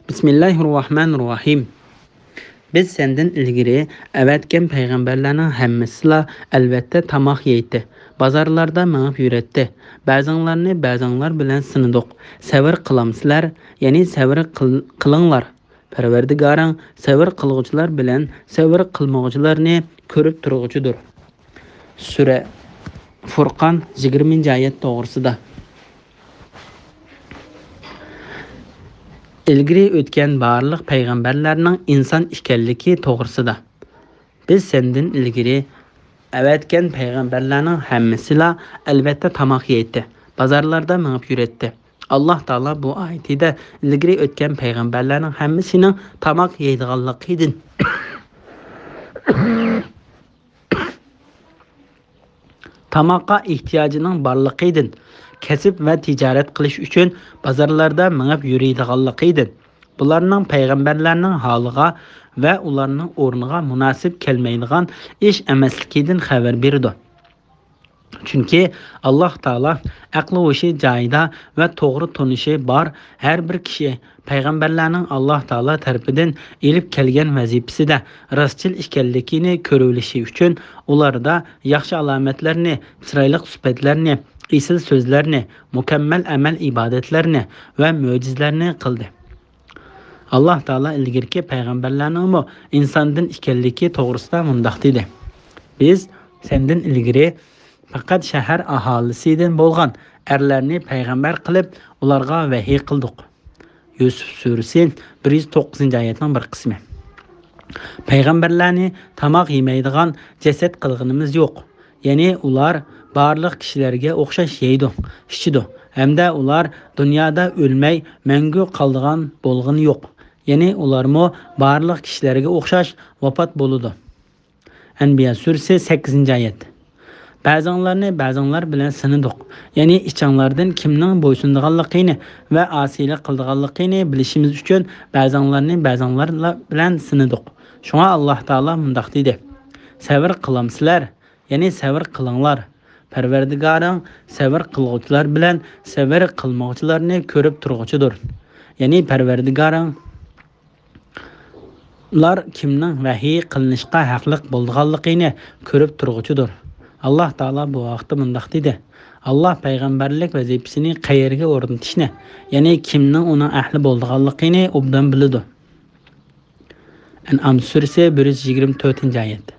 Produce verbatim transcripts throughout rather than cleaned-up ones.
بىسمىللاھىررەھمانىررەھىم. بىز سەندىن ئىلگىرى ئەۋەتكەن پەيغەمبەرلەرنىڭ ھەممىسىلا ئەلۋەتتە تاماق يەيتتى، بازارلاردا مېڭىپ يۈرەتتى. بەزىڭلارنى بەزىڭلار بىلەن سىنىدۇق. سەۋر قىلامسىلەر؟ يەنى سەۋر قىل-، قىلىڭلار. پەرۋەردىگارىڭ سەۋر قىلغۇچىلار بىلەن سەۋر قىلمىغۇچىلارنى كۆرۈپ تۇرغۇچىدۇر. سۈرە فۇرقان، يىگىرمىنچى ئايەت توغرىسىدا. ئىلگىرى ئۆتكەن بارلىق پەيغەمبەرلەرنىڭ ئىنسان ئىكەنلىكى توغرىسىدا. بىز سەندىن ئىلگىرى ئەۋەتكەن پەيغەمبەرلەرنىڭ ھەممىسىلا ئەلۋەتتە تاماق يەيتتى، بازارلاردا مېڭىپ يۈرەتتى. ئاللاھ تائالا بۇ ئايىتىدە ئىلگىرى ئۆتكەن پەيغەمبەرلەرنىڭ ھەممىسىنىڭ تاماق يەيدىغانلىقىدىن، تاماققا ئېھتىياجىنىڭ بارلىقىدىن، كەسىپ ۋە تىجارەت قىلىش ئۈچۈن بازارلاردا مېڭىپ يۈرىدىغانلىقىدىن، بۇلارنىڭ پەيغەمبەرلەرنىڭ ھالىغا ۋە ئۇلارنىڭ ئورنىغا مۇناسىپ كەلمەيدىغان ئىش ئەمەسلىكىدىن خەۋەر بېرىدۇ. چۈنكى ئاللاھ تائالا ئەقلى ھوشى جايىدا ۋە توغرا تونۇشى بار ھەر بىر كىشى پەيغەمبەرلەرنىڭ ئاللاھ تائالا تەرىپىدىن ئېلىپ كەلگەن ۋەزىپىسىدە راستچىل ئىكەنلىكىنى كۆرۈۋېلىشى ئۈچۈن ئۇلاردا ياخشى ئالامەتلەرنى، چىرايلىق سۈپەتلەرنى، ئېسىل سۆزلەرنى، مۇكەممەل ئەمەل ئىبادەتلەرنى ۋە مۆجىزىلەرنى قىلدى. ئاللاھ تائالا ئىلگىرىكى پەيغەمبەرلەرنىڭمۇ ئىنساندىن ئىكەنلىكى توغرىسىدا مۇنداق دېدى: بىز سەندىن ئىلگىرى پەقەت شەھەر ئاھالىسىدىن بولغان ئەرلەرنى پەيغەمبەر قىلىپ، ئۇلارغا ۋەھىي قىلدۇق. يۈسۈپ سۈرىسى، بىر يۈز توققۇزىنچى ئايەتنىڭ بىر قىسمى. پەيغەمبەرلەرنى تاماق يېمەيدىغان جەسەت قىلغىنىمىز يوق. يەنى ئۇلار بارلىق كىشىلەرگە ئوخشاش يەيدۇ، ئىچىدۇ ھەمدە ئۇلار دۇنيادا ئۆلمەي مەڭگۈ قالىدىغان بولغىنى يوق. يەنى ئۇلارمۇ بارلىق كىشىلەرگە ئوخشاش ۋاپات بولىدۇ. ئەنبىيا سۈرىسى، سەككىزىنچى ئايەت. بەزىڭلارنى بەزىڭلار بىلەن سىنىدۇق. يەنى ئىچىڭلاردىن كىمنىڭ بويسۇنىدىغانلىقىنى ۋە ئاسىيلىق قىلىدىغانلىقىنى بىلىشىمىز ئۈچۈن بەزىڭلارنى بەزىڭلار بىلەن سىنىدۇق. شۇڭا ئاللاھ تائالا مۇنداق دېدى: سەۋر قىلامسىلەر؟ يەنى سەۋر قىلىڭلار. پەرۋەردىگارىڭ سەۋر قىلغۇچىلار بىلەن سەۋر قىلمىغۇچىلارنى كۆرۈپ تۇرغۇچىدۇر. يەنى پەرۋەردىگارىڭ ئۇلار كىمنىڭ ۋەھىي قىلىنىشقا ھەقلىق بولىدىغانلىقىنى كۆرۈپ تۇرغۇچىدۇر. ئاللاھ تائالا بۇ ھەقتە مۇنداق دېدى: ئاللاھ پەيغەمبەرلىك ۋەزىپىسىنى قەيەرگە ئورنىتىشنى، يەنى كىمنىڭ ئۇنىڭ ئەھلى بولىدىغانلىقىنى ئوبدان بىلىدۇ. ئەنئام سۈرىسى، بىر يۈز يىگىرمە تۆتىنچى ئايەت.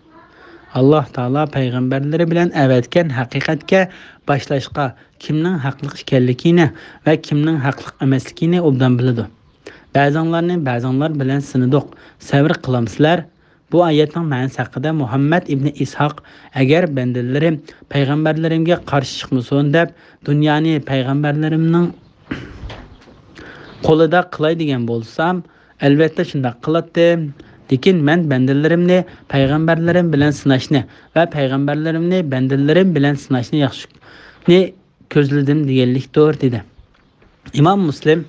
ئاللاھ تائالا پەيغەمبەرلىرى بىلەن ئەۋەتكەن ھەقىقەتكە باشلاشقا كىمنىڭ ھەقلىق ئىكەنلىكىنى ۋە كىمنىڭ ھەقلىق ئەمەسلىكىنى ئوبدان بىلىدۇ. بەزىڭلارنى بەزىڭلار بىلەن سىنىدۇق. سەۋر قىلامسىلەر؟ بۇ ئايەتنىڭ مەنىسى ھەققىدە مۇھەممەد ئىبنى ئىسھاق: ئەگەر بەندىلىرىم پەيغەمبەرلىرىمگە قارشى چىقمىسۇن دەپ، دۇنيانى پەيغەمبەرلىرىمنىڭ قولىدا قىلاي دېگەن بولسام، ئەلۋەتتە شۇنداق قىلاتتىم. لېكىن مەن بەندىلىرىمنى پەيغەمبەرلىرىم بىلەن سىناشنى ۋە پەيغەمبەرلىرىمنى بەندىلىرىم بىلەن سىناشنى ياخشىنى كۆزلىدىم دېگەنلىكتۇر، دېدى. ئىمام مۇسلىم،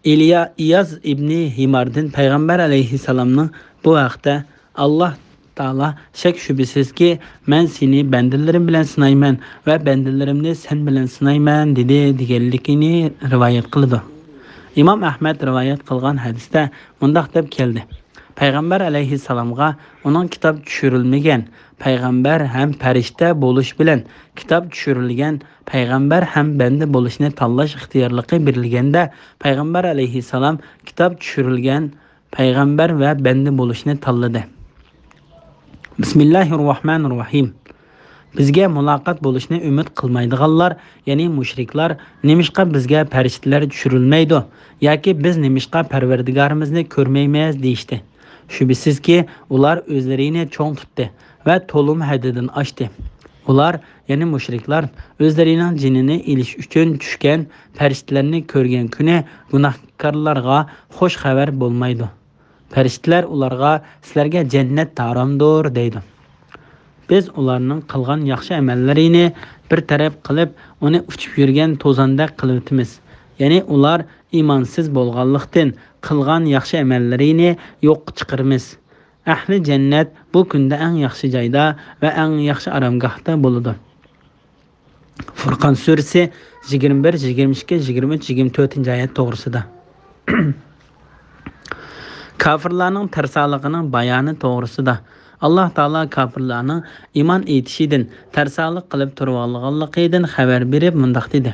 ئىليا-، ئىياز ئىبنى ھىماردىن پەيغەمبەر ئەلەيھىسسالامنىڭ بۇ ھەقتە، ئاللاھ تائالا شەك-شۈبھىسىزكى، مەن سېنى بەندىلىرىم بىلەن سىنايمەن ۋە بەندىلىرىمنى سەن بىلەن سىنايمەن، دېدى، دېگەنلىكىنى رىۋايەت قىلىدۇ. ئىمام ئەھمەد رىۋايەت قىلغان ھەدىستە مۇنداق دەپ كەلدى: پەيغەمبەر ئەلەيھىسسالامغا ئۇنىڭ كىتاب چۈشۈرۈلمىگەن پەيغەمبەر ھەم پەرىشتە بولۇش بىلەن كىتاب چۈشۈرۈلگەن پەيغەمبەر ھەم بەندە بولۇشنى تاللاش ئىختىيارلىقى بېرىلگەندە، پەيغەمبەر ئەلەيھىسسالام كىتاب چۈشۈرۈلگەن پەيغەمبەر ۋە بەندە بولۇشنى تاللىدى. بىسمىللاھىررەھمانىررەھىم. بىزگە مۇلاقات بولۇشنى ئۈمىد قىلمايدىغانلار، يەنى مۇشرىكلار، نېمىشقا بىزگە پەرىشتىلەر چۈشۈرۈلمەيدۇ ياكى بىز نېمىشقا پەرۋەردىگارىمىزنى كۆرمەيمىز دېيىشتى. شۈبھىسىزكى، ئۇلار ئۆزلىرىنى چوڭ تۇتتى ۋە تولىمۇ ھەددىدىن ئاشتى. ئۇلار، يەنى مۇشرىكلار، ئۆزلىرىنىڭ جېنىنى ئېلىش ئۈچۈن چۈشكەن پەرىشتىلەرنى كۆرگەن كۈنى گۇناھكارلارغا خوش خەۋەر بولمايدۇ. پەرىشتىلەر ئۇلارغا، سىلەرگە جەننەت ھارامدۇر، دەيدۇ. بىز ئۇلارنىڭ قىلغان ياخشى ئەمەللىرىنى بىر تەرەپ قىلىپ، ئۇنى ئۇچۇپ يۈرگەن توزاندەك قىلىۋېتىمىز. يەنى ئۇلار ئىمانسىز بولغانلىقتىن، قىلغان ياخشى ئەمەللىرىنى يوققا چىقىرىمىز. ئەھلى جەننەت بۇ كۈندە ئەڭ ياخشى جايدا ۋە ئەڭ ياخشى ئارامگاھتا بولىدۇ. فۇرقان سۈرىسى، يىگىرمە بىر، يىگىرمە ئىككى، يىگىرمە ئۈچ، يىگىرمە تۆتىنچى ئايەت توغرىسىدا. كاپىرلارنىڭ تەرسالىقىنىڭ بايانى توغرىسىدا. ئاللاھ تائالا كاپىرلارنىڭ ئىمان ئېيتىشىدىن، تەرسالىق قىلىپ تۇرۇۋالغانلىقىدىن خەۋەر بېرىپ مۇنداق دېدى: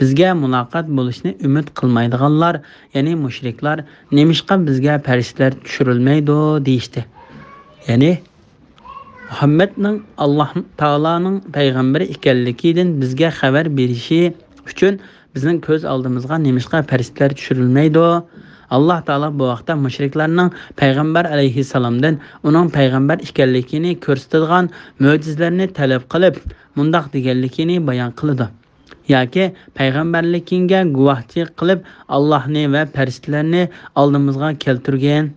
«بىزگە مۇلاقات بولۇشنى ئۈمىد قىلمايدىغانلار، يەنى مۇشرىكلار، نېمىشقا بىزگە پەرىشتىلەر چۈشۈرۈلمەيدۇ؟» دېيىشتى. يەنى مۇھەممەدنىڭ ئاللاھ تائالانىڭ پەيغەمبىرى ئىكەنلىكىدىن بىزگە خەۋەر بېرىشى ئۈچۈن بىزنىڭ كۆز ئالدىمىزغا نېمىشقا پەرىشتىلەر چۈشۈرۈلمەيدۇ؟ ئاللاھ تائالا بۇ ھەقتە مۇشرىكلارنىڭ پەيغەمبەر ئەلەيھىسسالامدىن ئۇنىڭ پەيغەمبەر ئىكەنلىكىنى كۆرسىتىدىغان مۆجىزىلەرنى تەلەپ قىلىپ، مۇنداق دېگەنلىكىنى بايان قىلىدۇ: «ياكى پەيغەمبەرلىكىڭگە گۇۋاھچى قىلىپ، ئاللاھنى ۋە پەرىشتىلەرنى ئالدىمىزغا كەلتۈرگىن.»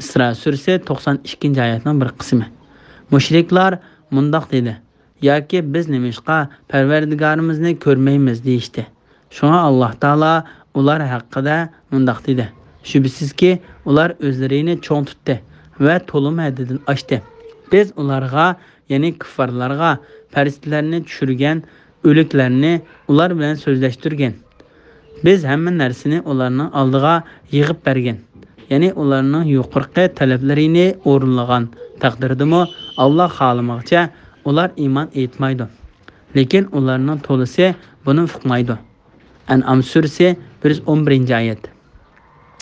ئىسرا سۈرىسى، توقسان ئىككىنچى ئايەتنىڭ بىر قىسمى. مۇشرىكلار مۇنداق دېدى: «ياكى بىز نېمىشقا پەرۋەردىگارىمىزنى كۆرمەيمىز؟» دېيىشتى. شۇڭا ئاللاھ تائالا ئۇلار ھەققىدە مۇنداق دېدى: «شۈبھىسىزكى، ئۇلار ئۆزلىرىنى چوڭ تۇتتى ۋە تولىمۇ ھەددىدىن ئاشتى. بىز ئۇلارغا، يەنى كۇففارلارغا، پەرىشتىلەرنى چۈشۈرگەن، ئۆلۈكلەرنى ئۇلار بىلەن سۆزلەشتۈرگەن. بىز ھەممە نەرسىنى ئۇلارنىڭ ئالدىغا يىغىپ بەرگەن، يەنى ئۇلارنىڭ يۇقىرىقى تەلەپلىرىنى ئورۇنلىغان تەقدىردىمۇ، ئاللاھ خالىمىغىچە ئۇلار ئىمان ئېيتمايدۇ. لېكىن ئۇلارنىڭ تولىسى بۇنى ئۇقمايدۇ.» ئەنئام سۈرىسى، بىر يۈز ئون بىرىنچى ئايەت.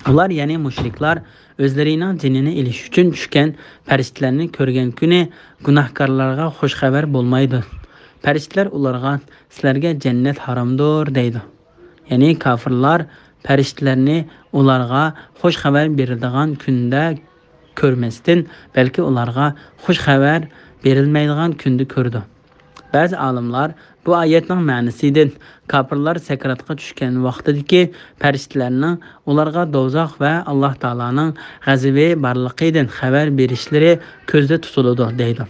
ئۇلار، يەنى مۇشرىكلار، ئۆزلىرىنىڭ جېنىنى ئېلىش ئۈچۈن چۈشكەن پەرىشتىلەرنى كۆرگەن كۈنى گۇناھكارلارغا خۇش خەۋەر بولمايدۇ. پەرىشتىلەر ئۇلارغا: «سىلەرگە جەننەت ھارامدۇر» دەيدۇ. يەنى كاپىرلار پەرىشتىلەرنى ئۇلارغا خۇش خەۋەر بېرىدىغان كۈندە كۆرمەستىن، بەلكى ئۇلارغا خۇش خەۋەر بېرىلمەيدىغان كۈندە كۆرىدۇ. بەزى ئالىملار بۇ ئايەتنىڭ مەنىسىدىن، كاپىرلار سەكراتقا چۈشكەن ۋاقتىدىكى پەرىشتىلەرنىڭ ئۇلارغا دوزاخ ۋە ئاللاھ تائالانىڭ غەزىپى بارلىقىدىن خەۋەر بېرىشلىرى كۆزدە تۇتۇلىدۇ، دەيدۇ.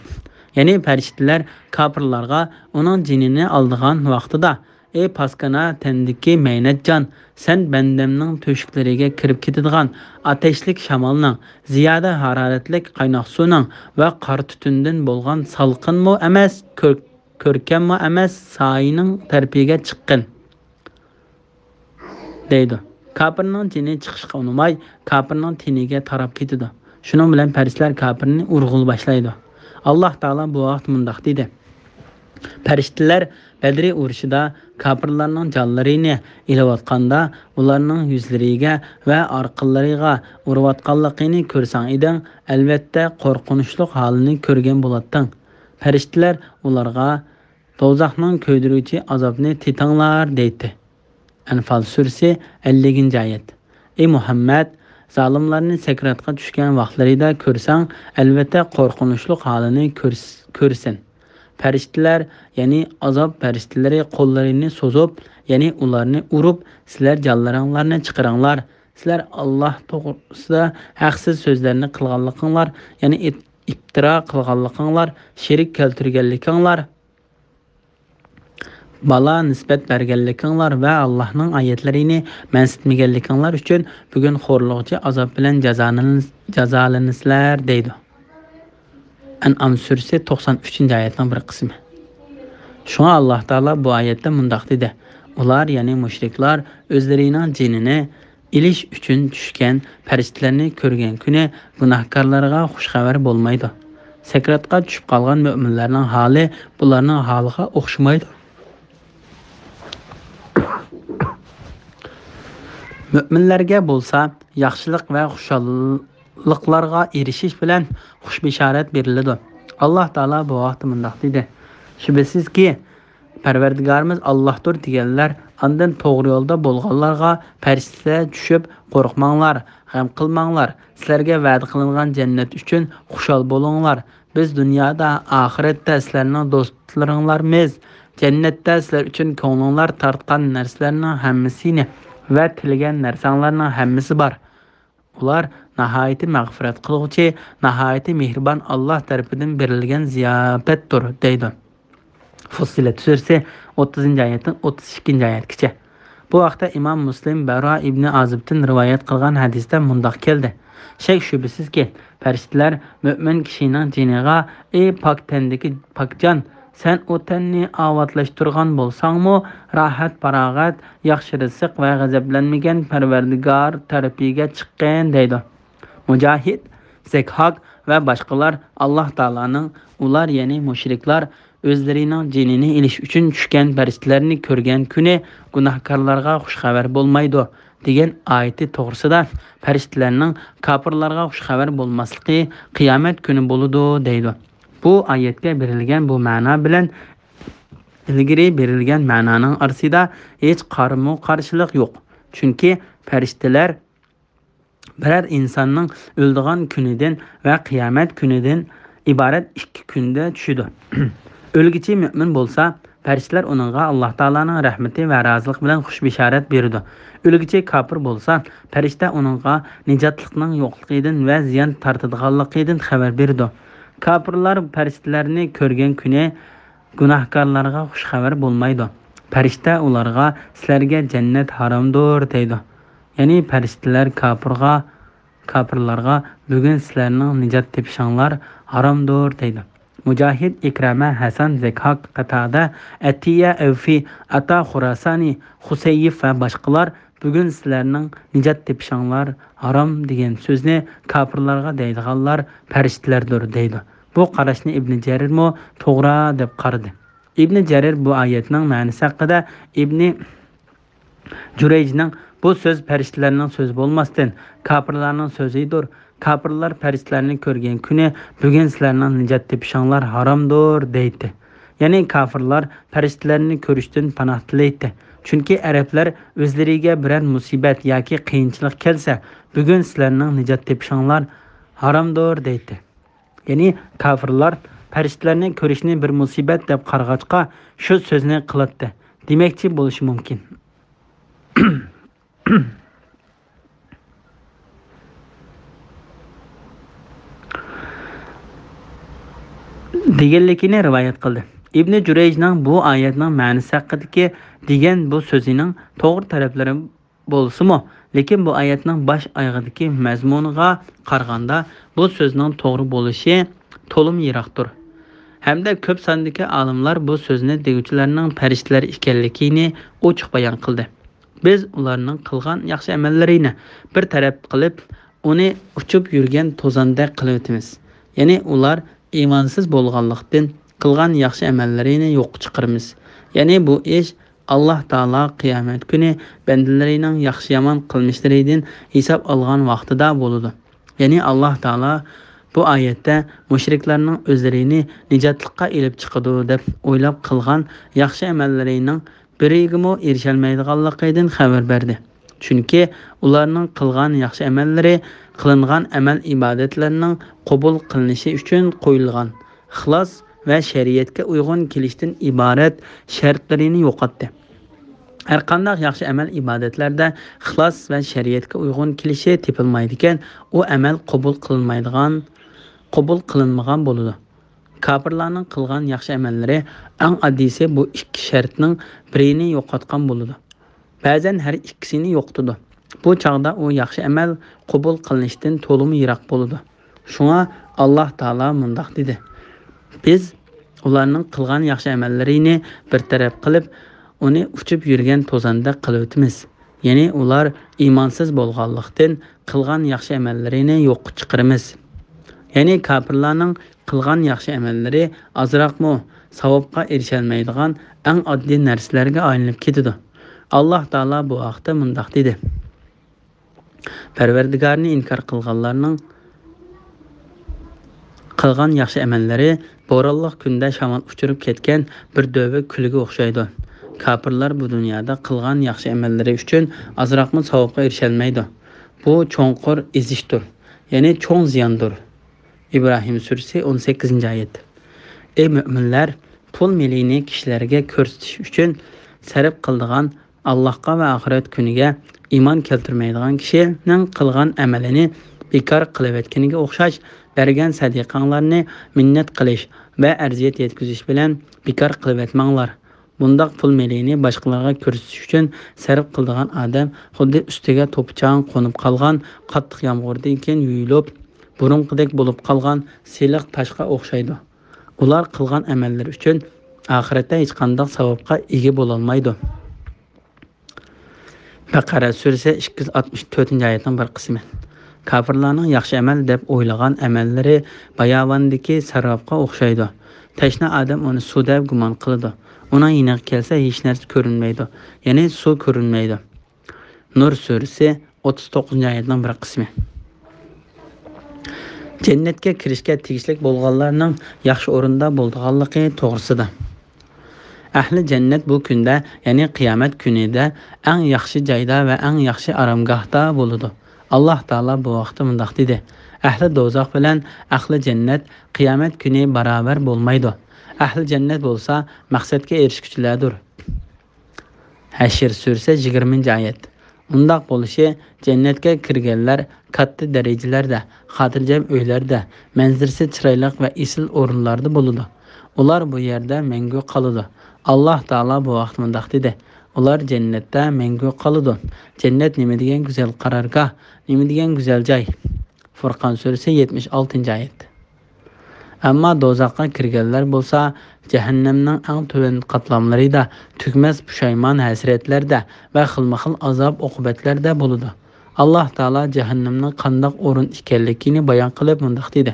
يەنى پەرىشتىلەر كاپىرلارغا ئۇنىڭ جېنىنى ئالىدىغان ۋاقتىدا: «ئى پاسكانا تەندىكى مەينەت جان، سەن بەندەمنىڭ تۆشۈكلىرىگە كىرىپ كېتىدىغان ئاتەشلىك شامالنىڭ، زىيادە ھارارەتلىك قايناق سۇنىڭ ۋە قارا تۈتۈندىن بولغان سالقىنمۇ ئەمەس، كۆر-، كۆركەممۇ ئەمەس سايىنىڭ تەرىپىگە چىققىن» دەيدۇ. كاپىرنىڭ جېنى چىقىشقا ئۇنىماي، كاپىرنىڭ تېنىگە تاراپ كېتىدۇ. شۇنىڭ بىلەن پەرىشتىلەر كاپىرنى ئۇرغىلى باشلايدۇ. ئاللاھ تائالا بۇ ۋاقىت مۇنداق دېدى: پەرىشتىلەر بەدرى ئۇرۇشىدا كاپىرلارنىڭ جانلىرىنى ئېلىۋاتقاندا، ئۇلارنىڭ يۈزلىرىگە ۋە ئارقىلىرىغا ئۇرۇۋاتقانلىقىنى كۆرسەڭ ئىدىڭ، ئەلۋەتتە، قورقۇنچلۇق ھالىنى كۆرگەن بولاتتىڭ. پەرىشتىلەر ئۇلارغا: «دوزاخنىڭ كۆيدۈرگۈچى ئازابىنى تېتىڭلار» دەيتتى. ئەنفال سۈرىسى، ئەللىكىنچى ئايەت. ئەي مۇھەممەد، زالىملارنى سەكراتقا چۈشكەن ۋاقىتلىرىدا كۆرسەڭ، ئەلۋەتتە قورقۇنچلۇق ھالىنى كۆرس-، كۆرىسەن. پەرىشتىلەر، يەنى ئازاب پەرىشتىلىرى قوللىرىنى سوزۇپ، يەنى ئۇلارنى ئۇرۇپ، «سىلەر جانلىرىڭلارنى چىقىرىڭلار، سىلەر ئاللاھ توغرىسىدا ھەقسىز سۆزلەرنى قىلغانلىقىڭلار، يەنى ئىپ-، ئىپتىرا قىلغانلىقىڭلار، شېرىك كەلتۈرگەنلىكىڭلار، بالا نىسبەت بەرگەنلىكىڭلار ۋە ئاللاھنىڭ ئايەتلىرىنى مەنسىتمىگەنلىكىڭلار ئۈچۈن بۈگۈن خورلىغۇچى ئازاب بىلەن جازالىنىس-، جازالىنىسىلەر» دەيدۇ. ئەنئام سۈرىسى، توقسان ئۈچىنچى ئايەتنىڭ بىر قىسمى. شۇڭا ئاللاھ تائالا بۇ ئايەتتە مۇنداق دېدى: ئۇلار، يەنى مۇشرىكلار، ئۆزلىرىنىڭ جېنىنى ئېلىش ئۈچۈن چۈشكەن پەرىشتىلەرنى كۆرگەن كۈنى گۇناھكارلارغا خۇش خەۋەر بولمايدۇ. سەكراتقا چۈشۈپ قالغان مۆمىنلەرنىڭ ھالى بۇلارنىڭ ھالىغا ئوخشىمايدۇ. مۆمىنلەرگە بولسا ياخشىلىق ۋە خۇشاللىقلارغا ئېرىشىش بىلەن خۇش بېشارەت بېرىلىدۇ. ئاللاھ تائالا بۇ ھەقتە مۇنداق دېدى: شۈبھىسىزكى، پەرۋەردىگارىمىز ئاللاھتۇر دېگەنلەر ئاندىن توغرا يولدا بولغانلارغا پەرىشتىلەر چۈشۈپ، «قورقماڭلار، غەم قىلماڭلار، سىلەرگە ۋەدە قىلىنغان جەننەت ئۈچۈن خۇشال بولۇڭلار، بىز دۇنيادا، ئاخىرەتتە سىلەرنىڭ دوستلىرىڭلارمىز، جەننەتتە سىلەر ئۈچۈن كۆڭلۈڭلار تارتقان نەرسىلەرنىڭ ھەممىسىنى ۋە تىلىگەن نەرسەڭلارنىڭ ھەممىسى بار.» ئۇلار ناھايىتى مەغپىرەت قىلغۇچى، ناھايىتى مېھرىبان ئاللاھ تەرىپىدىن بېرىلگەن زىياپەتتۇر، دەيدۇ. فۇسسىلەت سۈرىسى، ئوتتۇزىنچى ئايەتتىن ئوتتۇز ئىككىنچى ئايەتكىچە. بۇ ھەقتە ئىمام مۇسلىم بەرا ئىبنى ئازىبتىن رىۋايەت قىلغان ھەدىستە مۇنداق كەلدى: شەك-شۈبھىسىزكى، پەرىشتىلەر مۆمىن كىشىنىڭ جېنىغا: «ئى پاك تەندىكى پاك جان، سەن ئۇ تەننى ئاۋاتلاشتۇرغان بولساڭمۇ، راھەت-پاراغەت، ياخشى رىزىق ۋە غەزەپلەنمىگەن پەرۋەردىگار تەرىپىگە چىققىن» دەيدۇ. مۇجاھىد، زەكھاك ۋە باشقىلار ئاللاھ تائالانىڭ ئۇلار، يەنى مۇشرىكلار، ئۆزلىرىنىڭ جېنىنى ئېلىش ئۈچۈن چۈشكەن پەرىشتىلەرنى كۆرگەن كۈنى گۇناھكارلارغا خۇش خەۋەر بولمايدۇ دېگەن ئايىتى توغرىسىدا پەرىشتىلەرنىڭ كاپىرلارغا خۇش خەۋەر بولماسلىقى قىيامەت كۈنى بولىدۇ دەيدۇ. بۇ ئايەتكە بېرىلگەن بۇ مەنا بىلەن ئىلگىرى بېرىلگەن مەنانىڭ ئارىسىدا ھېچ قارىمۇ قارشىلىق يوق. چۈنكى پەرىشتىلەر بىرەر ئىنساننىڭ ئۆلىدىغان كۈنىدىن ۋە قىيامەت كۈنىدىن ئىبارەت ئىككى كۈندە چۈشىدۇ. ئۆلگۈچى مۆمىن بولسا، پەرىشتىلەر ئۇنىڭغا ئاللاھ تائالانىڭ رەھمىتى ۋە رازىلىقى بىلەن خۇش بېشارەت بېرىدۇ. ئۆلگۈچى كاپىر بولسا، پەرىشتە ئۇنىڭغا نىجاتلىقنىڭ يوقلۇقىدىن ۋە زىيان تارتىدىغانلىقىدىن خەۋەر بېرىدۇ. كاپىرلار پەرىشتىلەرنى كۆرگەن كۈنى گۇناھكارلارغا خۇش خەۋەر بولمايدۇ. پەرىشتە ئۇلارغا، سىلەرگە جەننەت ھارامدۇر دەيدۇ. يەنى پەرىشتىلەر كاپىرغا، كاپىرلارغا، بۈگۈن سىلەرنىڭ نىجات تېپىشىڭلار ھارامدۇر دەيدۇ. مۇجاھىد، ئىكرامە، ھەسەن، زەكھاك، قاتادە، ئەتىيە، ئەۋفى، ئاتا خۇراسانى، خۇسەييىف ۋە باشقىلار بۈگۈن سىلەرنىڭ نىجات تېپىشىڭلار ھارام دېگەن سۆزنى كاپىرلارغا دەيدىغانلار پەرىشتىلەردۇر دەيدۇ. بۇ قاراشنى ئىبنى جەرىرمۇ توغرا دەپ قارىدى. ئىبنى جەرىر بۇ ئايەتنىڭ مەنىسى ھەققىدە ئىبنى جۇرەيجنىڭ بۇ سۆز پەرىشتىلەرنىڭ سۆزى بولماستىن، كاپىرلارنىڭ سۆزىدۇر. كاپىرلار پەرىشتىلەرنى كۆرگەن كۈنى، بۈگۈن سىلەرنىڭ نىجات تېپىشىڭلار ھارامدۇر دەيتتى. يەنى كاپىرلار پەرىشتىلەرنى كۆرۈشتىن پاناھ تىلەيتتى. چۈنكى ئەرەبلەر ئۆزلىرىگە بىرەر مۇسىبەت ياكى قىيىنچىلىق كەلسە، بۈگۈن سىلەرنىڭ نىجات تېپىشىڭلار ھارامدۇر دەيتتى. يەنى كاپىرلار پەرىشتىلەرنى كۆرۈشنى بىر مۇسىبەت دەپ قارىغاچقا، شۇ سۆزنى قىلاتتى دېمەكچى بولۇشى مۇمكىن. دېگەنلىكىنى رىۋايەت قىلدى. ئىبنى جۇرەيجنىڭ بۇ ئايەتنىڭ مەنىسى ھەققىدىكى دېگەن بۇ سۆزىنىڭ توغرا تەرەپلىرى بولسىمۇ، لېكىن بۇ ئايەتنىڭ باش ئايىغىدىكى مەزمۇنىغا قارىغاندا، بۇ سۆزنىڭ توغرا بولۇشى تولىمۇ يىراقتۇر. ھەمدە كۆپ ساندىكى ئالىملار بۇ سۆزنى دېگۈچىلەرنىڭ پەرىشتىلەر ئىكەنلىكىنى ئوچۇق بايان قىلدى. بىز ئۇلارنىڭ قىلغان ياخشى ئەمەللىرىنى بىر تەرەپ قىلىپ، ئۇنى ئۇچۇپ يۈرگەن توزاندەك قىلىۋېتىمىز. يەنى ئۇلار ئىمانسىز بولغانلىقتىن، قىلغان ياخشى ئەمەللىرىنى يوققا چىقىرىمىز. يەنى بۇ ئىش ئاللاھ تائالا قىيامەت كۈنى بەندىلىرىنىڭ ياخشى-يامان قىلمىشلىرىدىن ھېساب ئالغان ۋاقتىدا بولىدۇ. يەنى ئاللاھ تائالا بۇ ئايەتتە مۇشرىكلارنىڭ ئۆزلىرىنى نىجاتلىققا ئېلىپ چىقىدۇ دەپ ئويلاپ قىلغان ياخشى ئەمەللىرىنىڭ بىرىگىمۇ ئېرىشەلمەيدىغانلىقىدىن خەۋەر بەردى. چۈنكى ئۇلارنىڭ قىلغان ياخشى ئەمەللىرى قىلىنغان ئەمەل-ئىبادەتلەرنىڭ قوبۇل قىلىنىشى ئۈچۈن قويۇلغان ئىخلاس ۋە شەرىئەتكە ئۇيغۇن كېلىشتىن ئىبارەت شەرتلىرىنى يوقاتتى. ھەرقانداق ياخشى ئەمەل-ئىبادەتلەردە ئىخلاس ۋە شەرىئەتكە ئۇيغۇن كېلىشى تېپىلمايدىكەن، ئۇ ئەمەل قوبۇل قىلىنمايدىغان، قوبۇل قىلىنمىغان بولىدۇ. كاپىرلارنىڭ قىلغان ياخشى ئەمەللىرى، ئەڭ ئاددىيسى، بۇ ئىككى شەرتنىڭ بىرىنى يوقاتقان بولىدۇ. بەزەن ھەر ئىككىسىنى يوقىتىدۇ. بۇ چاغدا ئۇ ياخشى ئەمەل قوبۇل قىلىنىشتىن تولىمۇ يىراق بولىدۇ. شۇڭا ئاللاھ تائالا مۇنداق دېدى: بىز ئۇلارنىڭ قىلغان ياخشى ئەمەللىرىنى بىر تەرەپ قىلىپ، ئۇنى ئۇچۇپ يۈرگەن توزاندەك قىلىۋېتىمىز. يەنى ئۇلار ئىمانسىز بولغانلىقتىن، قىلغان ياخشى ئەمەللىرىنى يوققا چىقىرىمىز. يەنى كاپىرلارنىڭ قىلغان ياخشى ئەمەللىرى ئازراقمۇ ساۋابقا ئېرىشەلمەيدىغان ئەڭ ئاددىي نەرسىلەرگە ئايلىنىپ كېتىدۇ. ئاللاھ تائالا بۇ ھەقتە مۇنداق دېدى: پەرۋەردىگارنى ئىنكار قىلغانلارنىڭ قىلغان ياخشى ئەمەللىرى بورانلىق كۈندە شامال ئۇچۇرۇپ كەتكەن بىر دۆۋە كۈلگە ئوخشايدۇ. كاپىرلار بۇ دۇنيادا قىلغان ياخشى ئەمەللىرى ئۈچۈن ئازراقمۇ ساۋابقا ئېرىشەلمەيدۇ. بۇ چوڭقۇر ئېزىشتۇر، يەنى چوڭ زىياندۇر. ئىبراھىم سۈرىسى، ئون سەككىزىنچى ئايەت. ئەي مۆمىنلەر، پۇل مېلىنى كىشىلەرگە كۆرسىتىش ئۈچۈن سەرپ قىلىدىغان، ئاللاھقا ۋە ئاخىرەت كۈنىگە ئىمان كەلتۈرمەيدىغان كىشىنىڭ قىلغان ئەمىلىنى بىكار قىلىۋەتكىنىگە ئوخشاش، بەرگەن سەدىقەڭلارنى مىننەت قىلىش ۋە ئەرزىيەت يەتكۈزۈش بىلەن بىكار قىلىۋەتمەڭلار. بۇنداق پۇل مېلىنى باشقىلارغا كۆرسىتىش ئۈچۈن سەرپ قىلىدىغان ئادەم خۇددى ئۈستىگە توپا-چاڭ قونۇپ قالغان قاتتىق يامغۇردىن كېيىن يۇيۇلۇپ، بۇرۇنقىدەك بولۇپ قالغان سىلىق تاشقا ئوخشايدۇ. ئۇلار قىلغان ئەمەللىرى ئۈچۈن ئاخىرەتتە ھېچقانداق ساۋابقا ئىگە بولالمايدۇ. بەقەرە سۈرىسى، ئىككى يۈز ئاتمىش تۆتىنچى ئايەتنىڭ بىر قىسمى. كاپىرلارنىڭ ياخشى ئەمەل دەپ ئويلىغان ئەمەللىرى باياۋاندىكى سەرابقا ئوخشايدۇ. تەشنا ئادەم ئۇنى سۇ دەپ گۇمان قىلىدۇ. ئۇنىڭ يېنىغا كەلسە، ھېچ نەرسە كۆرۈنمەيدۇ، يەنى سۇ كۆرۈنمەيدۇ. نۇر سۈرىسى، ئوتتۇز توققۇزىنچى ئايەتنىڭ بىر قىسمى. جەننەتكە كىرىشكە تېگىشلىك بولغانلارنىڭ ياخشى ئورۇندا بولىدىغانلىقى توغرىسىدا. ئەھلى جەننەت بۇ كۈندە، يەنى قىيامەت كۈنىدە ئەڭ ياخشى جايدا ۋە ئەڭ ياخشى ئارامگاھتا بولىدۇ. ئاللاھ تائالا بۇ ھەقتە مۇنداق دېدى: ئەھلى دوزاخ بىلەن ئەھلى جەننەت قىيامەت كۈنى باراۋەر بولمايدۇ. ئەھلى جەننەت بولسا مەقسەتكە ئېرىشكۈچىلەردۇر. ھەشر سۈرىسى، يىگىرمىنچى ئايەت. ئۇنداق بولۇشى، جەننەتكە كىرگەنلەر كاتتا دەرىجىلەردە، خاتىرجەم ئۆيلەردە، مەنزىرىسى چىرايلىق ۋە ئېسىل ئورۇنلاردا بولىدۇ. ئۇلار بۇ يەردە مەڭگۈ قالىدۇ. ئاللاھ تائالا بۇ ھەقتە مۇنداق دېدى: ئۇلار جەننەتتە مەڭگۈ قالىدۇ. جەننەت نېمە دېگەن گۈزەل قارارگاھ، نېمە دېگەن گۈزەل جاي. فۇرقان سۈرىسى، يەتمىش ئالتىنچى ئايەت. ئەمما دوزاخقا كىرگەنلەر بولسا جەھەننەمنىڭ ئەڭ تۆۋەن قاتلاملىرىدا، تۈگىمەس پۇشايمان ھەسرەتلەردە ۋە خىلمۇخىل ئازاب ئوقۇبەتلەردە بولىدۇ. ئاللاھ تائالا جەھەننەمنىڭ قانداق ئورۇن ئىكەنلىكىنى بايان قىلىپ مۇنداق دېدى: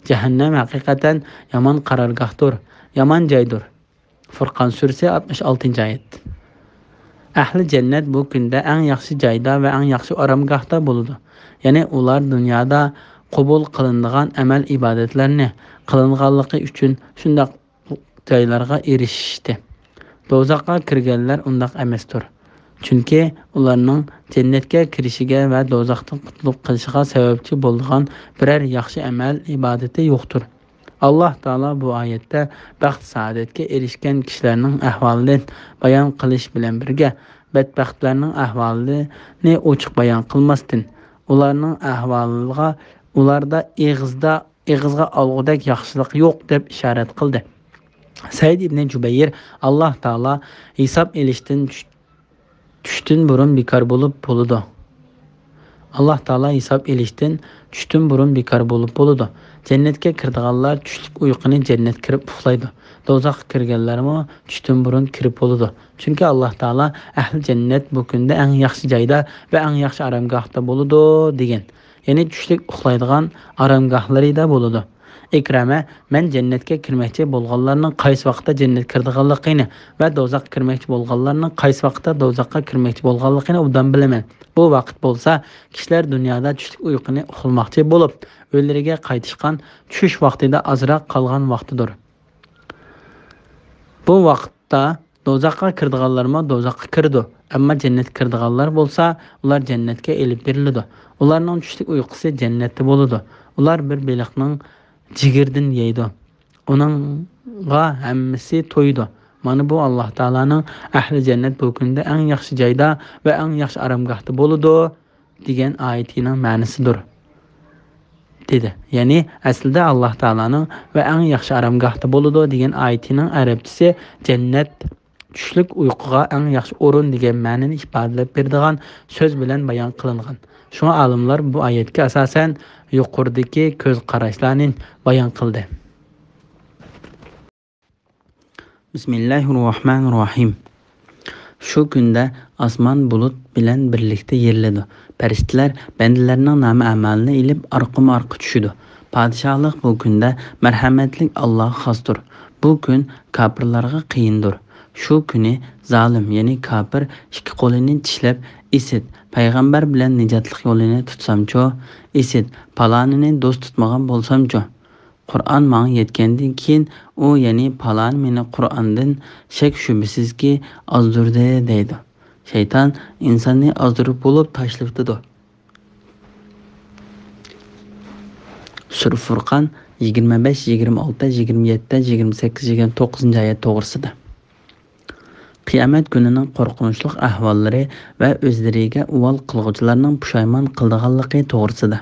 جەھەننەم ھەقىقەتەن يامان قارارگاھتۇر، يامان جايدۇر. فۇرقان سۈرىسى، ئاتمىش ئالتىنچى ئايەت. ئەھلى جەننەت بۇ كۈندە ئەڭ ياخشى جايدا ۋە ئەڭ ياخشى ئارامگاھتا بولىدۇ. يەنى ئۇلار دۇنيادا قوبۇل قىلىنىدىغان ئەمەل-ئىبادەتلەرنى قىلىنغانلىقى ئۈچۈن شۇنداق جايلارغا ئېرىشىشتى. دوزاخقا كىرگەنلەر ئۇنداق ئەمەستۇر. چۈنكى ئۇلارنىڭ جەننەتكە كىرىشىگە ۋە دوزاختىن قۇتۇلۇپ قېلىشىغا سەۋەبچى بولىدىغان بىرەر ياخشى ئەمەل-ئىبادىتى يوقتۇر. ئاللاھ تائالا بۇ ئايەتتە بەخت-سائادەتكە ئېرىشكەن كىشىلەرنىڭ ئەھۋالىنى بايان قىلىش بىلەن بىرگە، بەتبەختلەرنىڭ ئەھۋالىنى ئوچۇق بايان قىلماستىن، ئۇلارنىڭ ئەھۋالىغا، ئۇلاردا ئېغىزدا، ئېغىزغا ئالغۇدەك ياخشىلىق يوق، دەپ ئىشارەت قىلدى. سەئىد ئىبنى جۇبەير، ئاللاھ تائالا ھېساب ئېلىشتىن چۈش-، چۈشتىن بۇرۇن بىكار بولۇپ بولىدۇ. ئاللاھ تائالا ھېساب ئېلىشتىن چۈشتىن بۇرۇن بىكار بولۇپ بولىدۇ. جەننەتكە كىرىدىغانلار چۈشلۈك ئۇيقۇنى جەننەتكە كىرىپ ئۇخلايدۇ. دوزاخقا كىرگەنلەرمۇ چۈشتىن بۇرۇن كىرىپ بولىدۇ. چۈنكى ئاللاھ تائالا ئەھلى جەننەت بۇ كۈندە ئەڭ ياخشى جايدا ۋە ئەڭ ياخشى ئارامگاھتا بولىدۇ، دېگەن. يەنى چۈشلۈك ئۇخلايدىغان ئارامگاھلىرىدا بولىدۇ. ئىكرامە، مەن جەننەتكە كىرمەكچى بولغانلارنىڭ قايسى ۋاقىتتا جەننەتكە كىرىدىغانلىقىنى ۋە دوزاخقا كىرمەكچى بولغانلارنىڭ قايسى ۋاقىتتا دوزاخقا كىرمەكچى بولغانلىقىنى ئوبدان بىلىمەن. بۇ ۋاقىت بولسا كىشىلەر دۇنيادا چۈشلۈك ئۇيقۇنى ئۇخلىماقچى بولۇپ، ئۆيلىرىگە قايتىشقان چۈش ۋاقتىدا ئازراق قالغان ۋاقتىدۇر. بۇ ۋاقىتتا دوزاخقا كىرىدىغانلارمۇ دوزاخقا كىرىدۇ، ئەمما جەننەتكە كىرىدىغانلار بولسا، ئۇلار جەننەتكە ئېلىپ بېرىلىدۇ. ئۇلارنىڭ چۈشلۈك ئۇيقۇسى جەننەتتە بولىدۇ. ئۇلار بىر بېلىقنىڭ جىگىرىدىن يەيدۇ. ئۇنىڭغا ھەممىسى تويىدۇ. مانا بۇ ئاللاھ تائالانىڭ ئەھلى جەننەت بۇ كۈندە ئەڭ ياخشى جايدا ۋە ئەڭ ياخشى ئارامگاھتا بولىدۇ، دېگەن ئايىتىنىڭ مەنىسىدۇر، دېدى. يەنى، ئەسلىدە ئاللاھ تائالانىڭ ۋە ئەڭ ياخشى ئارامگاھتا بولىدۇ، دېگەن ئايىتىنىڭ ئەرەبچىسى جەننەت، چۈشلۈك ئۇيقۇغا ئەڭ ياخشى ئورۇن دېگەن مەنىنى ئىپادىلەپ بېرىدىغان سۆز بىلەن بايان قىلىنغان. شۇڭا ئالىملار بۇ ئايەتكە ئاساسەن يۇقىرىدىكى كۆز قاراشلارنى بايان قىلدى. بىسمىللاھىررەھمانىررەھىم. شۇ كۈندە ئاسمان بۇلۇت بىلەن بىرلىكتە يېرىلىدۇ. پەرىشتىلەر بەندىلەرنىڭ نامە-ئەمالىنى ئېلىپ ئارقىمۇ-ئارقا چۈشىدۇ. پادىشاھلىق بۇ كۈندە مەرھەمەتلىك ئاللاغا خاستۇر. بۇ كۈن كاپىرلارغا قىيىندۇر. شۇ كۈنى زالىم، يەنى كاپىر ئىككى قولىنى چىشلەپ، ئىسىت، پەيغەمبەر بىلەن نىجاتلىق يولىنى تۇتسامچۇ؟ ئىسىت، پالانىنى دوست تۇتمىغان بولسامچۇ؟ قۇرئان ماڭا يەتكەندىن كېيىن، ئۇ، يەنى پالانى مېنى قۇرئاندىن شەك-شۈبھىسىزكى ئازدۇردى، دەيدۇ. شەيتان ئىنساننى ئازدۇرۇپ بولۇپ تاشلىۋېتىدۇ. سۈرە فۇرقان، يىگىرمە بەش، يىگىرمە ئالتە، يىگىرمە يەتتە، يىگىرمە سەككىز، يىگىرمە توققۇزىنچى ئايەت توغرىسىدا. قىيامەت كۈنىنىڭ قورقۇنچلۇق ئەھۋاللىرى ۋە ئۆزلىرىگە ئۇۋال قىلغۇچىلارنىڭ پۇشايمان قىلىدىغانلىقى توغرىسىدا.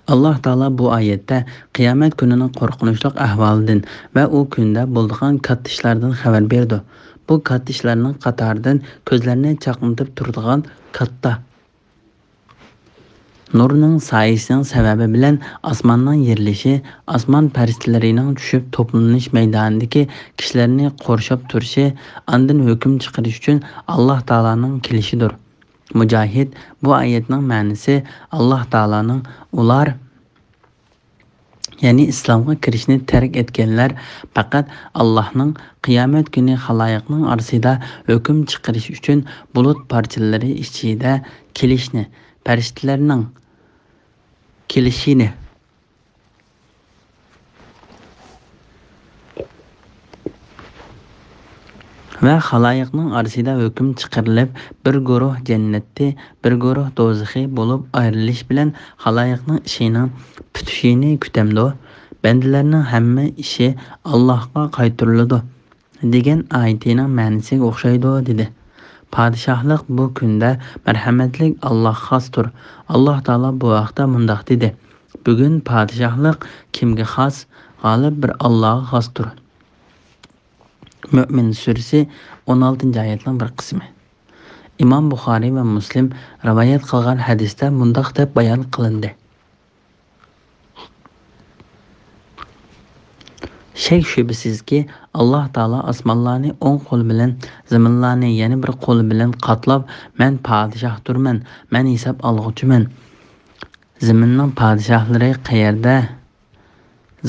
ئاللاھ تائالا بۇ ئايەتتە قىيامەت كۈنىنىڭ قورقۇنچلۇق ئەھۋالىدىن ۋە ئۇ كۈندە بولىدىغان كاتتا ئىشلاردىن خەۋەر بېرىدۇ. بۇ كاتتا ئىشلارنىڭ قاتارىدىن كۆزلەرنى چاقنىتىپ تۇرىدىغان كاتتا نۇرنىڭ سايىسىنىڭ سەۋەبى بىلەن ئاسماننىڭ يېرىلىشى، ئاسمان پەرىشتىلىرىنىڭ چۈشۈپ توپلىنىش مەيدانىدىكى كىشىلەرنى قورشاپ تۇرۇشى، ئاندىن ھۆكۈم چىقىرىش ئۈچۈن ئاللاھ تائالانىڭ كېلىشىدۇر. مۇجاھىد، بۇ ئايەتنىڭ مەنىسى، ئاللاھ تائالانىڭ ئۇلار، يەنى ئىسلامغا كىرىشنى تەرك ئەتكەنلەر پەقەت ئاللاھنىڭ قىيامەت كۈنى خالايىقنىڭ ئارىسىدا ھۆكۈم چىقىرىش ئۈچۈن بۇلۇت پارچىلىرى ئىچىدە كېلىشنى، پەرىشتىلەرنىڭ كېلىشىنى، ۋە خالايىقنىڭ ئارىسىدا ھۆكۈم چىقىرىلىپ، بىر گۇرۇھ جەننەتتە، بىر گۇرۇھ دوزىخى بولۇپ ئايرىلىش بىلەن خالايىقنىڭ ئىشىنىڭ پۈتۈشىنى كۈتەمدۇ؟ بەندىلەرنىڭ ھەممە ئىشى ئاللاھقا قايتۇرۇلىدۇ دېگەن ئايىتىنىڭ مەنىسىگە ئوخشايدۇ، دېدى. پادىشاھلىق بۇ كۈندە مەرھەمەتلىك ئاللاھقا خاستۇر. ئاللاھ تائالا بۇ ھەقتە مۇنداق دېدى: بۈگۈن پادىشاھلىق كىمگە خاس؟ غالىب بىر ئاللاھقا خاستۇر. مۆمىن سۈرىسى ئون ئالتىنچى ئايەتنىڭ بىر قىسمى. ئىمام بۇخارىي ۋە مۇسلىم رىۋايەت قىلغان ھەدىستە مۇنداق دەپ بايان قىلىندى: شەك-شۈبھىسىزكى، ئاللاھ تائالا ئاسمانلارنى ئوڭ قولى بىلەن، زېمىنلارنى يەنە بىر قولى بىلەن قاتلاپ، مەن پادىشاھتۇرمەن، مەن ھېساب ئالغۇچىمەن. زېمىننىڭ پادىشاھلىرى قەيەردە؟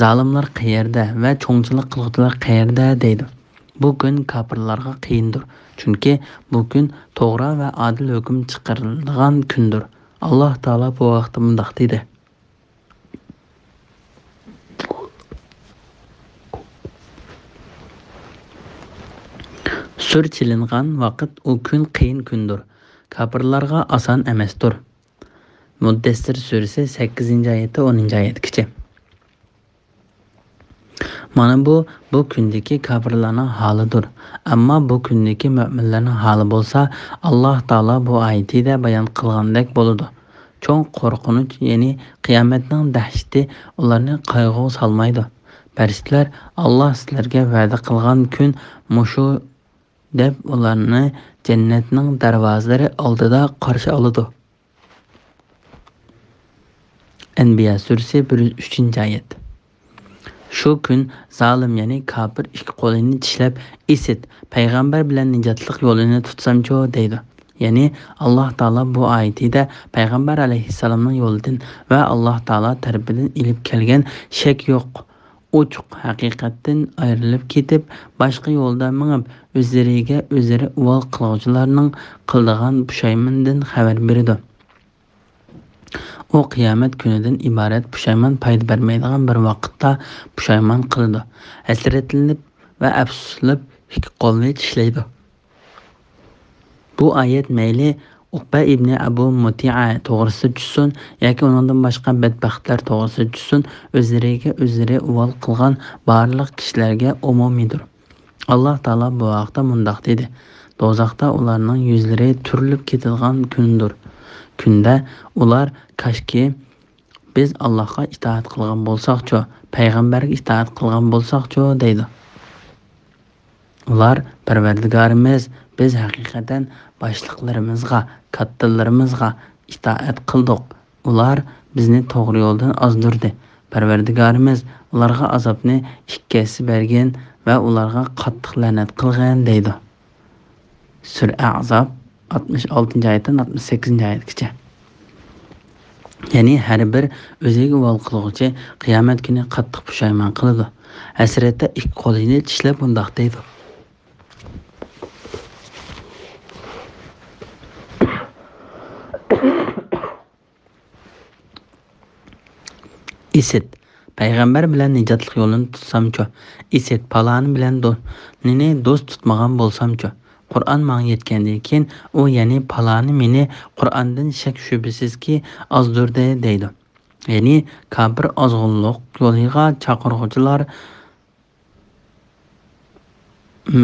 زالىملار قەيەردە ۋە چوڭچىلىق قىلغۇچىلار قەيەردە؟ دەيدۇ. بۇ كۈن كاپىرلارغا قىيىندۇر، چۈنكى بۇ كۈن توغرا ۋە ئادىل ھۆكۈم چىقىرىلىدىغان كۈندۇر. ئاللاھ تائالا بۇ ھەقتە مۇنداق دېدى: سۈر چېلىنغان ۋاقىت ئۇ كۈن قىيىن كۈندۇر، كاپىرلارغا ئاسان ئەمەستۇر. مۇددەسسىر سۈرىسى سەككىزىنچى ئايەتتىن ئونىنچى ئايەتكىچە. مانا بۇ، بۇ كۈندىكى كاپىرلارنىڭ ھالىدۇر. ئەمما بۇ كۈندىكى مۆمىنلەرنىڭ ھالى بولسا، ئاللاھ تائالا بۇ ئايىتىدە بايان قىلغاندەك بولىدۇ. چوڭ قورقۇنچ، يەنى قىيامەتنىڭ دەھشىتى ئۇلارنى قايغۇغا سالمايدۇ. پەرىشتىلەر، ئاللاھ سىلەرگە ۋەدە قىلغان كۈن مۇشۇ، دەپ ئۇلارنى جەننەتنىڭ دەرۋازىلىرى ئالدىدا قارشى ئالىدۇ. ئەنبىيا سۈرىسى بىر يۈز ئۈچىنچى ئايەت. شۇ كۈن زالىم، يەنى كاپىر ئىككى قولىنى چىشلەپ، ئىسىت، پەيغەمبەر بىلەن نىجاتلىق يولىنى تۇتسامچۇ؟ دەيدۇ. يەنى ئاللاھ تائالا بۇ ئايىتىدە پەيغەمبەر ئەلەيھىسسالامنىڭ يولىدىن ۋە ئاللاھ تائالا تەرىپىدىن ئېلىپ كەلگەن شەك يوق، ئوچۇق ھەقىقەتتىن ئايرىلىپ كېتىپ، باشقا يولدا مېڭىپ، ئۆزلىرىگە ئۆزلىرى ئۇۋال قىلغۇچىلارنىڭ قىلىدىغان پۇشايمىنىدىن خەۋەر بېرىدۇ. ئۇ قىيامەت كۈنىدىن ئىبارەت پۇشايمان پايدا بەرمەيدىغان بىر ۋاقىتتا پۇشايمان قىلىدۇ، ھەسرەتلىنىپ ۋە ئەپسۇسلىنىپ، ئىككى قولىنى چىشلەيدۇ. بۇ ئايەت مەيلى ئۇقبە ئىبنى ئەبۇ مۇتىئە توغرىسىدا چۈشسۇن ياكى ئۇنىڭدىن باشقا بەتبەختلەر توغرىسىدا چۈشسۇن، ئۆزلىرىگە ئۆزلىرى ئۇۋال قىلغان بارلىق كىشىلەرگە ئومۇمىيدۇر. ئاللاھ تائالا بۇ ھەقتە مۇنداق دېدى: دوزاختا ئۇلارنىڭ يۈزلىرى تۈرۈلۈپ كېتىدىغان كۈندۇر. كۈندە ئۇلار، كاشكى بىز ئاللاھقا ئىتائەت قىلغان بولساقچۇ، پەيغەمبەرگە ئىتائەت قىلغان بولساقچۇ، دەيدۇ. ئۇلار، پەرۋەردىگارىمىز، بىز ھەقىقەتەن باشلىقلىرىمىزغا، كاتتىلىرىمىزغا ئىتائەت قىلدۇق. ئۇلار بىزنى توغرا يولدىن ئازدۇردى. پەرۋەردىگارىمىز ئۇلارغا ئازابنى ئىككى ھەسسە بەرگىن ۋە ئۇلارغا قاتتىق لەنەت قىلغىن، دەيدۇ. سۈرە ئەھزاب، ئاتمىش ئالتىنچى ئايەتتىن ئاتمىش سەككىزىنچى ئايەتكىچە. يەنى ھەر بىر ئۆزىگە ئۇۋال قىلغۇچى قىيامەت كۈنى قاتتىق پۇشايمان قىلىدۇ. ھەسرەتتە ئىككى قولىنى چىشلەپ مۇنداق دەيدۇ: ئىسىت، پەيغەمبەر بىلەن نىجاتلىق يولىنى تۇتسامچۇ؟ ئىسىت، پالانى بىلەن دو-، نىنى دوست تۇتمىغان بولسامچۇ؟ قۇرئان ماڭا يەتكەندىن كېيىن، ئۇ، يەنى پالانى مېنى قۇرئاندىن شەك-شۈبھىسىزكى ئازدۇردى، دەيدۇ. يەنى كاپىر ئازغۇنلۇق يولىغا چاقىرغۇچىلار،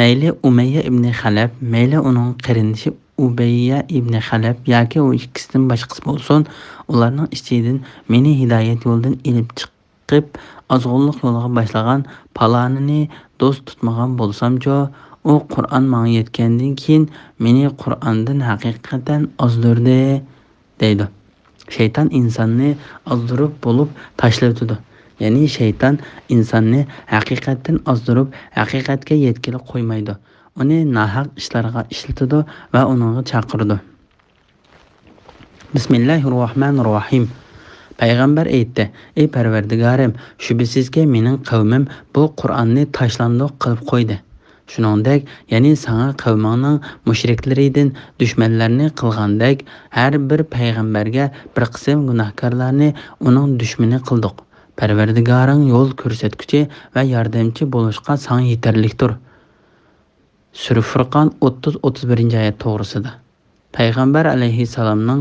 مەيلى ئۇمەييە ئىبنى خەلەپ، مەيلى ئۇنىڭ قېرىندىشى ئۇبەييە ئىبنى خەلەپ ياكى ئۇ ئىككىسىدىن باشقىسى بولسۇن، ئۇلارنىڭ ئىچىدىن مېنى ھىدايەت يولىدىن ئېلىپ چىقىپ، ئازغۇنلۇق يولىغا باشلىغان پالانىنى دوست تۇتمىغان بولسامچۇ؟ ئۇ قۇرئان ماڭا يەتكەندىن كېيىن مېنى قۇرئاندىن ھەقىقەتەن ئازدۇردى، دەيدۇ. شەيتان ئىنساننى ئازدۇرۇپ بولۇپ تاشلىۋېتىدۇ. يەنى شەيتان ئىنساننى ھەقىقەتتىن ئازدۇرۇپ، ھەقىقەتكە يەتكىلى قويمايدۇ. ئۇنى ناھەق ئىشلارغا ئىشلىتىدۇ ۋە ئۇنىڭغا چاقىرىدۇ. بىسمىللاھىررەھمانىررەھىم. پەيغەمبەر ئېيتتى: «ئەي پەرۋەردىگارىم، شۈبھىسىزكى، مېنىڭ قەۋمىم بۇ قۇرئاننى تاشلاندۇق قىلىپ قويدى.» شۇنىڭدەك، يەنى ساڭا قەۋمىڭنىڭ مۇشرىكلىرىدىن دۈشمەنلەرنى قىلغاندەك، ھەر بىر پەيغەمبەرگە بىر قىسىم گۇناھكارلارنى ئۇنىڭ دۈشمىنى قىلدۇق. پەرۋەردىگارىڭ يول كۆرسەتكۈچى ۋە ياردەمچى بولۇشقا ساڭا يېتەرلىكتۇر. سۈرە فۇرقان ئوتتۇز، ئوتتۇز بىرىنچى ئايەت توغرىسىدا. پەيغەمبەر ئەلەيھىسسالامنىڭ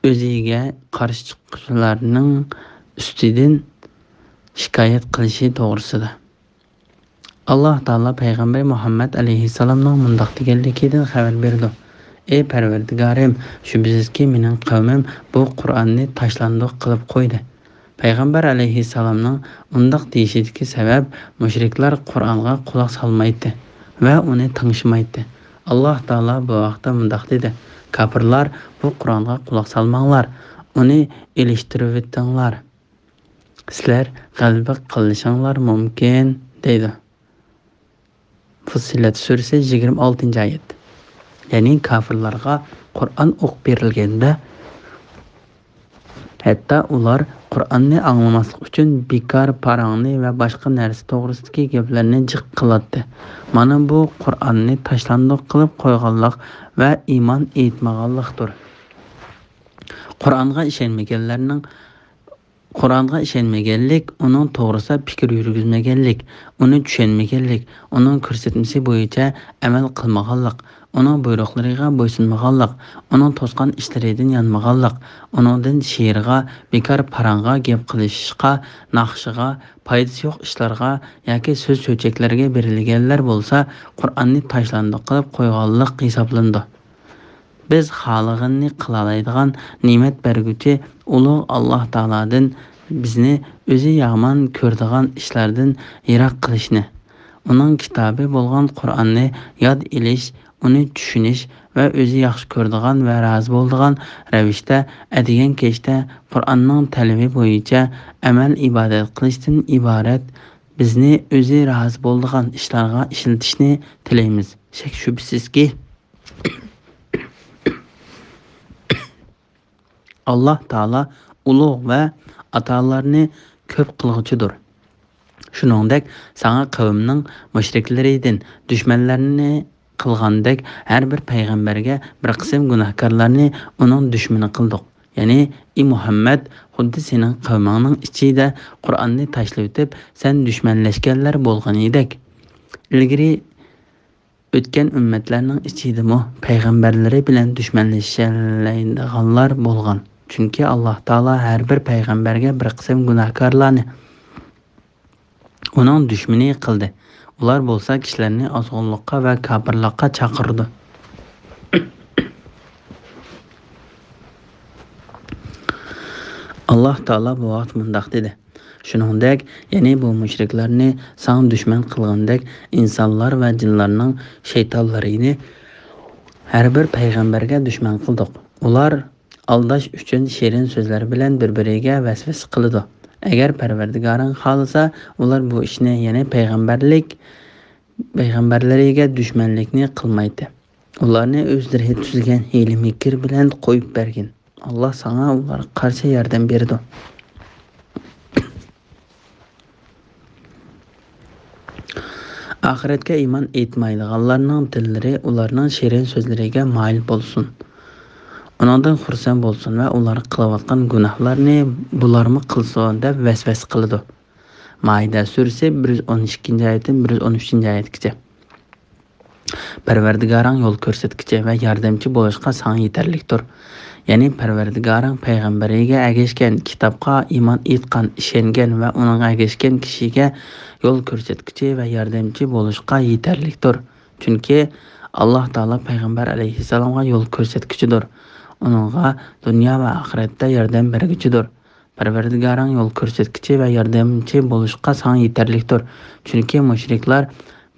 ئۆزىگە قارشى چىققۇچىلارنىڭ ئۈستىدىن شىكايەت قىلىشى توغرىسىدا. ئاللاھ تائالا پەيغەمبەر مۇھەممەد ئەلەيھىسسالامنىڭ مۇنداق دېگەنلىكىدىن خەۋەر بېرىدۇ: «ئەي پەرۋەردىگارىم، شۈبھىسىزكى، مېنىڭ قەۋمىم بۇ قۇرئاننى تاشلاندۇق قىلىپ قويدى.» پەيغەمبەر ئەلەيھىسسالامنىڭ ئۇنداق دېيىشىدىكى سەۋەب، مۇشرىكلار قۇرئانغا قۇلاق سالمايتتى ۋە ئۇنى تىڭشىمايتتى. ئاللاھ تائالا بۇ ھەقتە مۇنداق دېدى: «كاپىرلار، بۇ قۇرئانغا قۇلاق سالماڭلار، ئۇنى ئېلىشتۇرۇۋېتىڭلار، سىلەر غەلىبە قىلىشىڭلار مۇمكىن» دەيدۇ. فۇسسىلەت سۈرىسى، يىگىرمە ئالتىنچى ئايەت. يەنى كاپىرلارغا قۇرئان ئوقۇپ بېرىلگەندە، ھەتتا ئۇلار قۇرئاننى ئاڭلىماسلىق ئۈچۈن بىكار پاراڭنى ۋە باشقا نەرسە توغرىسىدىكى گەپلەرنى جىق قىلاتتى. مانا بۇ قۇرئاننى تاشلاندۇق قىلىپ قويغانلىق ۋە ئىمان ئېيتمىغانلىقتۇر. قۇرئانغا ئىشەنمىگەنلەرنىڭ قۇرئانغا ئىشەنمىگەنلىك، ئۇنىڭ توغرىسىدا پىكىر يۈرگۈزمىگەنلىك، ئۇنى چۈشەنمىگەنلىك، ئۇنىڭ كۆرسەتمىسى بويىچە ئەمەل قىلمىغانلىق، ئۇنىڭ بۇيرۇقلىرىغا بويسۇنمىغانلىق، ئۇنىڭ توسقان ئىشلىرىدىن يانمىغانلىق، ئۇنىڭدىن شېئىرغا، بىكار پاراڭغا، گەپ قىلىشىشقا، ناخشىغا، پايدىسى يوق ئىشلارغا ياكى سۆز-چۆچەكلەرگە بېرىلگەنلەر بولسا، قۇرئاننى تاشلاندۇق قىلىپ قويغانلىق ھېسابلىنىدۇ. بىز خالىغىنىنى قىلالايدىغان نېمەت بەرگۈچى ئۇلۇغ ئاللاھ تائالادىن بىزنى ئۆزى يامان كۆرىدىغان ئىشلاردىن يىراق قىلىشنى، ئۇنىڭ كىتابى بولغان قۇرئاننى ياد ئېلىش، ئۇنى چۈشىنىش ۋە ئۆزى ياخشى كۆرىدىغان ۋە رازى بولىدىغان رەۋىشتە ئەتىگەن كەچتە قۇرئاننىڭ تەلىپى بويىچە ئەمەل ئىبادەت قىلىشتىن ئىبارەت بىزنى ئۆزى رازى بولىدىغان ئىشلارغا ئىشلىتىشنى تىلەيمىز. شەك-شۈبھىسىزكى، ئاللاھ تائالا ئۇلۇغ ۋە ئاتالارنى كۆپ قىلغۇچىدۇر. شۇنىڭدەك ساڭا قەۋمنىڭ مۇشرىكلىرىدىن دۈشمەنلەرنى قىلغاندەك ھەر بىر پەيغەمبەرگە بىر قىسىم گۇناھكارلارنى ئۇنىڭ دۈشمىنى قىلدۇق. يەنى، ئى مۇھەممەد، خۇددى سېنىڭ قەۋمىڭنىڭ ئىچىدە قۇرئاننى تاشلىۋېتىپ سەن دۈشمەنلەشكەنلەر بولغىنىدەك. ئىلگىرى ئۆتكەن ئۈممەتلەرنىڭ ئىچىدىمۇ پەيغەمبەرلىرى بىلەن دۈشمەنلىشەلەيدىغانلار بولغان. چۈنكى ئاللاھ تائالا ھەر بىر پەيغەمبەرگە بىر قىسىم گۇناھكارلارنى ئۇنىڭ دۈشمىنى قىلدى. ئۇلار بولسا كىشىلەرنى ئازغۇنلۇققا ۋە كاپىرلىققا چاقىرىدۇ. ئاللاھ تائالا بۇ ۋاقىت مۇنداق دېدى: شۇنىڭدەك، يەنى بۇ مۇشرىكلارنى ساڭا دۈشمەن قىلغاندەك، ئىنسانلار ۋە جىنلارنىڭ شەيتانلىرىنى ھەر بىر پەيغەمبەرگە دۈشمەن قىلدۇق. ئۇلار ئالداش ئۈچۈن شېرىن سۆزلەر بىلەن بىر-بىرىگە ۋەسۋەسە قىلىدۇ. ئەگەر پەرۋەردىگارىڭ خالىسا، ئۇلار بۇ ئىشنى، يەنى پەيغەمبەرلىك، پەيغەمبەرلىرىگە دۈشمەنلىكنى قىلمايتتى. ئۇلارنى ئۆزلىرى تۈزگەن ھىيلە-مىكىر بىلەن قويۇپ بەرگىن. ئاللاھ ساڭا ئۇلارغا قارشى ياردەم بېرىدۇ. ئاخىرەتكە ئىمان ئېيتمايدىغانلارنىڭ دىللىرى ئۇلارنىڭ شېرىن سۆزلىرىگە مايىل بولسۇن. ئۇنىڭدىن خۇرسەن بولسۇن ۋە ئۇلار قىلىۋاتقان گۇناھلارنى بۇلارمۇ قىلسۇن دەپ ۋەسۋەسە قىلىدۇ. مائىدە سۈرىسى، بىر يۈز ئون ئىككىنچى ئايەتتىن بىر يۈز ئون ئۈچىنچى ئايەتكىچە. پەرۋەردىگارىڭ يول كۆرسەتكۈچى ۋە ياردەمچى بولۇشقا ساڭا يېتەرلىكتۇر. يەنى پەرۋەردىگارىڭ پەيغەمبىرىگە ئەگەشكەن، كىتابقا ئىمان ئېيتقان، ئىشەنگەن ۋە ئۇنىڭغا ئەگەشكەن كىشىگە يول كۆرسەتكۈچى ۋە ياردەمچى بولۇشقا يېتەرلىكتۇر. چۈنكى ئاللاھ تائالا پەيغەمبەر ئەلەيھىسسالامغا يول كۆرسەتكۈچىدۇر. ئۇنىڭغا دۇنيا ۋە ئاخىرەتتە ياردەم بەرگۈچىدۇر. پەرۋەردىگارىڭ يول كۆرسەتكۈچى ۋە ياردەمچى بولۇشقا ساڭا يېتەرلىكتۇر. چۈنكى مۇشرىكلار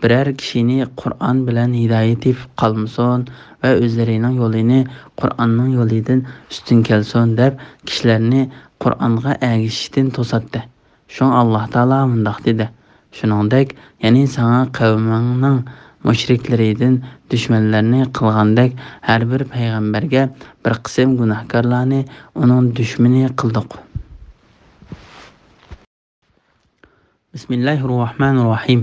بىرەر كىشىنى قۇرئان بىلەن ھىدايەت تېپىپ قالمىسۇن ۋە ئۆزلىرىنىڭ يولىنى قۇرئاننىڭ يولىدىن ئۈستۈن كەلسۇن دەپ، كىشىلەرنى قۇرئانغا ئەگىشىشتىن توساتتى. شۇڭا ئاللاھ تائالا مۇنداق دېدى: شۇنىڭدەك، يەنى ساڭا قەۋمىڭنىڭ مۇشرىكلىرىدىن دۈشمەنلەرنى قىلغاندەك، ھەر بىر پەيغەمبەرگە بىر قىسىم گۇناھكارلارنى ئۇنىڭ دۈشمىنى قىلدۇق. بىسمىللاھىررەھمانىررەھىم.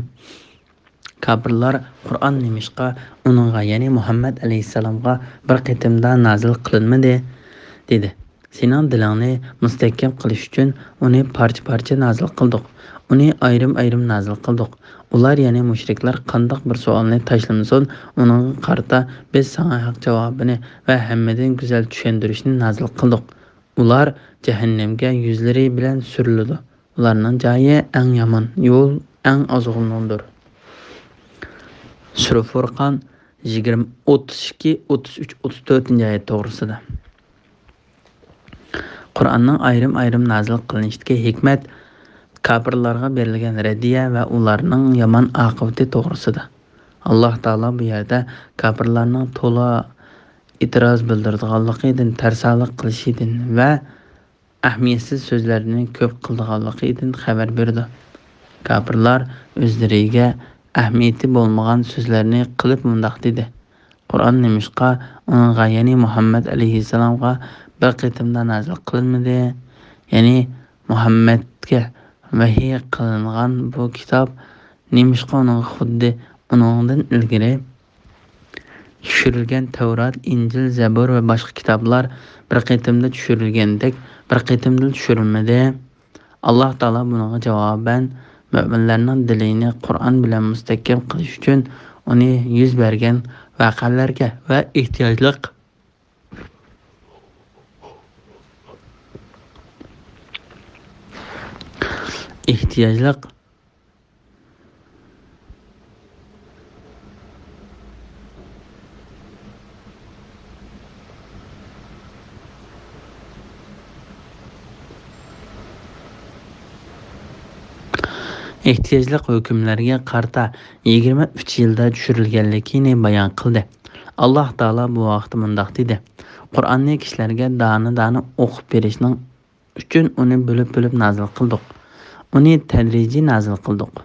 كاپىرلار: «قۇرئان نېمىشقا ئۇنىڭغا، يەنى مۇھەممەد ئەلەيھىسسالامغا بىر قېتىمدا نازىل قىلىنمىدى؟» دېدى. سېنىڭ دىلىڭنى مۇستەھكەم قىلىش ئۈچۈن ئۇنى پارچە-پارچە نازىل قىلدۇق. ئۇنى ئايرىم-ئايرىم نازىل قىلدۇق. ئۇلار، يەنى مۇشرىكلار، قانداق بىر سوئالنى تاشلىمىسۇن، ئۇنىڭغا قارىتا بىز ساڭا ھەق جاۋابىنى ۋە ھەممىدىن گۈزەل چۈشەندۈرۈشنى نازىل قىلدۇق. ئۇلار جەھەننەمگە يۈزلىرى بىلەن سۈرۈلىدۇ. ئۇلارنىڭ جايى ئەڭ يامان، يول ئەڭ ئازغۇنلۇقتۇر. سۈرە فۇرقان يىگىرمە، ئوتتۇز ئىككى، ئوتتۇز ئۈچ، ئوتتۇز تۆتىنچى ئايەت توغرىسىدا. قۇرئاننىڭ ئايرىم-ئايرىم نازىل قىلىنىشىدىكى ھېكمەت كاپىرلارغا بېرىلگەن رەددىيە ۋە ئۇلارنىڭ يامان ئاقىۋىتى توغرىسىدا. ئاللاھ تائالا بۇ يەردە كاپىرلارنىڭ تولا ئېتىراز بىلدۈرىدىغانلىقىدىن، تەرسالىق قىلىشىدىن ۋە ئەھمىيەتسىز سۆزلەرنى كۆپ قىلىدىغانلىقىدىن خەۋەر بېرىدۇ. كاپىرلار ئۆزلىرىگە ئەھمىيىتى بولمىغان سۆزلەرنى قىلىپ مۇنداق دېدى: «قۇرئان نېمىشقا ئۇنىڭغا، يەنى مۇھەممەد ئەلەيھىسسالامغا بىر قېتىمدا نازىل قىلىنمىدى؟» يەنى مۇھەممەدكە ۋەھىي قىلىنغان بۇ كىتاب نېمىشقا ئۇنىڭغا خۇددى ئۇنىڭدىن ئىلگىرى چۈشۈرۈلگەن تەۋرات، ئىنجىل، زەبۇر ۋە باشقا كىتابلار بىر قېتىمدا چۈشۈرۈلگەندەك بىر قېتىمدىلا چۈشۈرۈلمىدى؟ ئاللاھ تائالا بۇنىڭغا جاۋابەن مۆمىنلەرنىڭ دىلىنى قۇرئان بىلەن مۇستەھكەم قىلىش ئۈچۈن ئۇنى يۈز بەرگەن ۋەقەلەرگە ۋە ئېھتىياجلىق، ئېھتىياجلىق ئېھتىياجلىق ھۆكۈملەرگە قارىتا يىگىرمە ئۈچ يىلدا چۈشۈرۈلگەنلىكىنى بايان قىلدى. ئاللاھ تائالا بۇ ھەقتە مۇنداق دېدى: «قۇرئاننى كىشىلەرگە دانە-دانە ئوقۇپ بېرىشنىڭ ئۈچۈن ئۇنى بۆلۈپ-بۆلۈپ نازىل قىلدۇق. ئۇنى تەدرىجىي نازىل قىلدۇق.»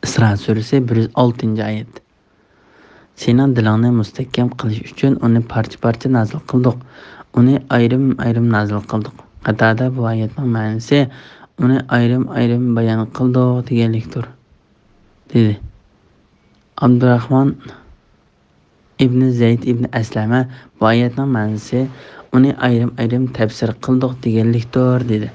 ئىسرا سۈرىسى بىر يۈز ئالتىنچى ئايەت. سېنىڭ دىلىڭنى مۇستەھكەم قىلىش ئۈچۈن ئۇنى پارچە-پارچە نازىل قىلدۇق. ئۇنى ئايرىم-ئايرىم نازىل قىلدۇق. قاتادە بۇ ئايەتنىڭ مەنىسى «ئۇنى ئايرىم-ئايرىم بايان قىلدۇق» دېگەنلىكتۇر، دېدى. ئابدۇراخمان ئىبنى زەيد ئىبنى ئەسلەمە بۇ ئايەتنىڭ مەنىسى «ئۇنى ئايرىم-ئايرىم تەپسىر قىلدۇق» دېگەنلىكتۇر، دېدى.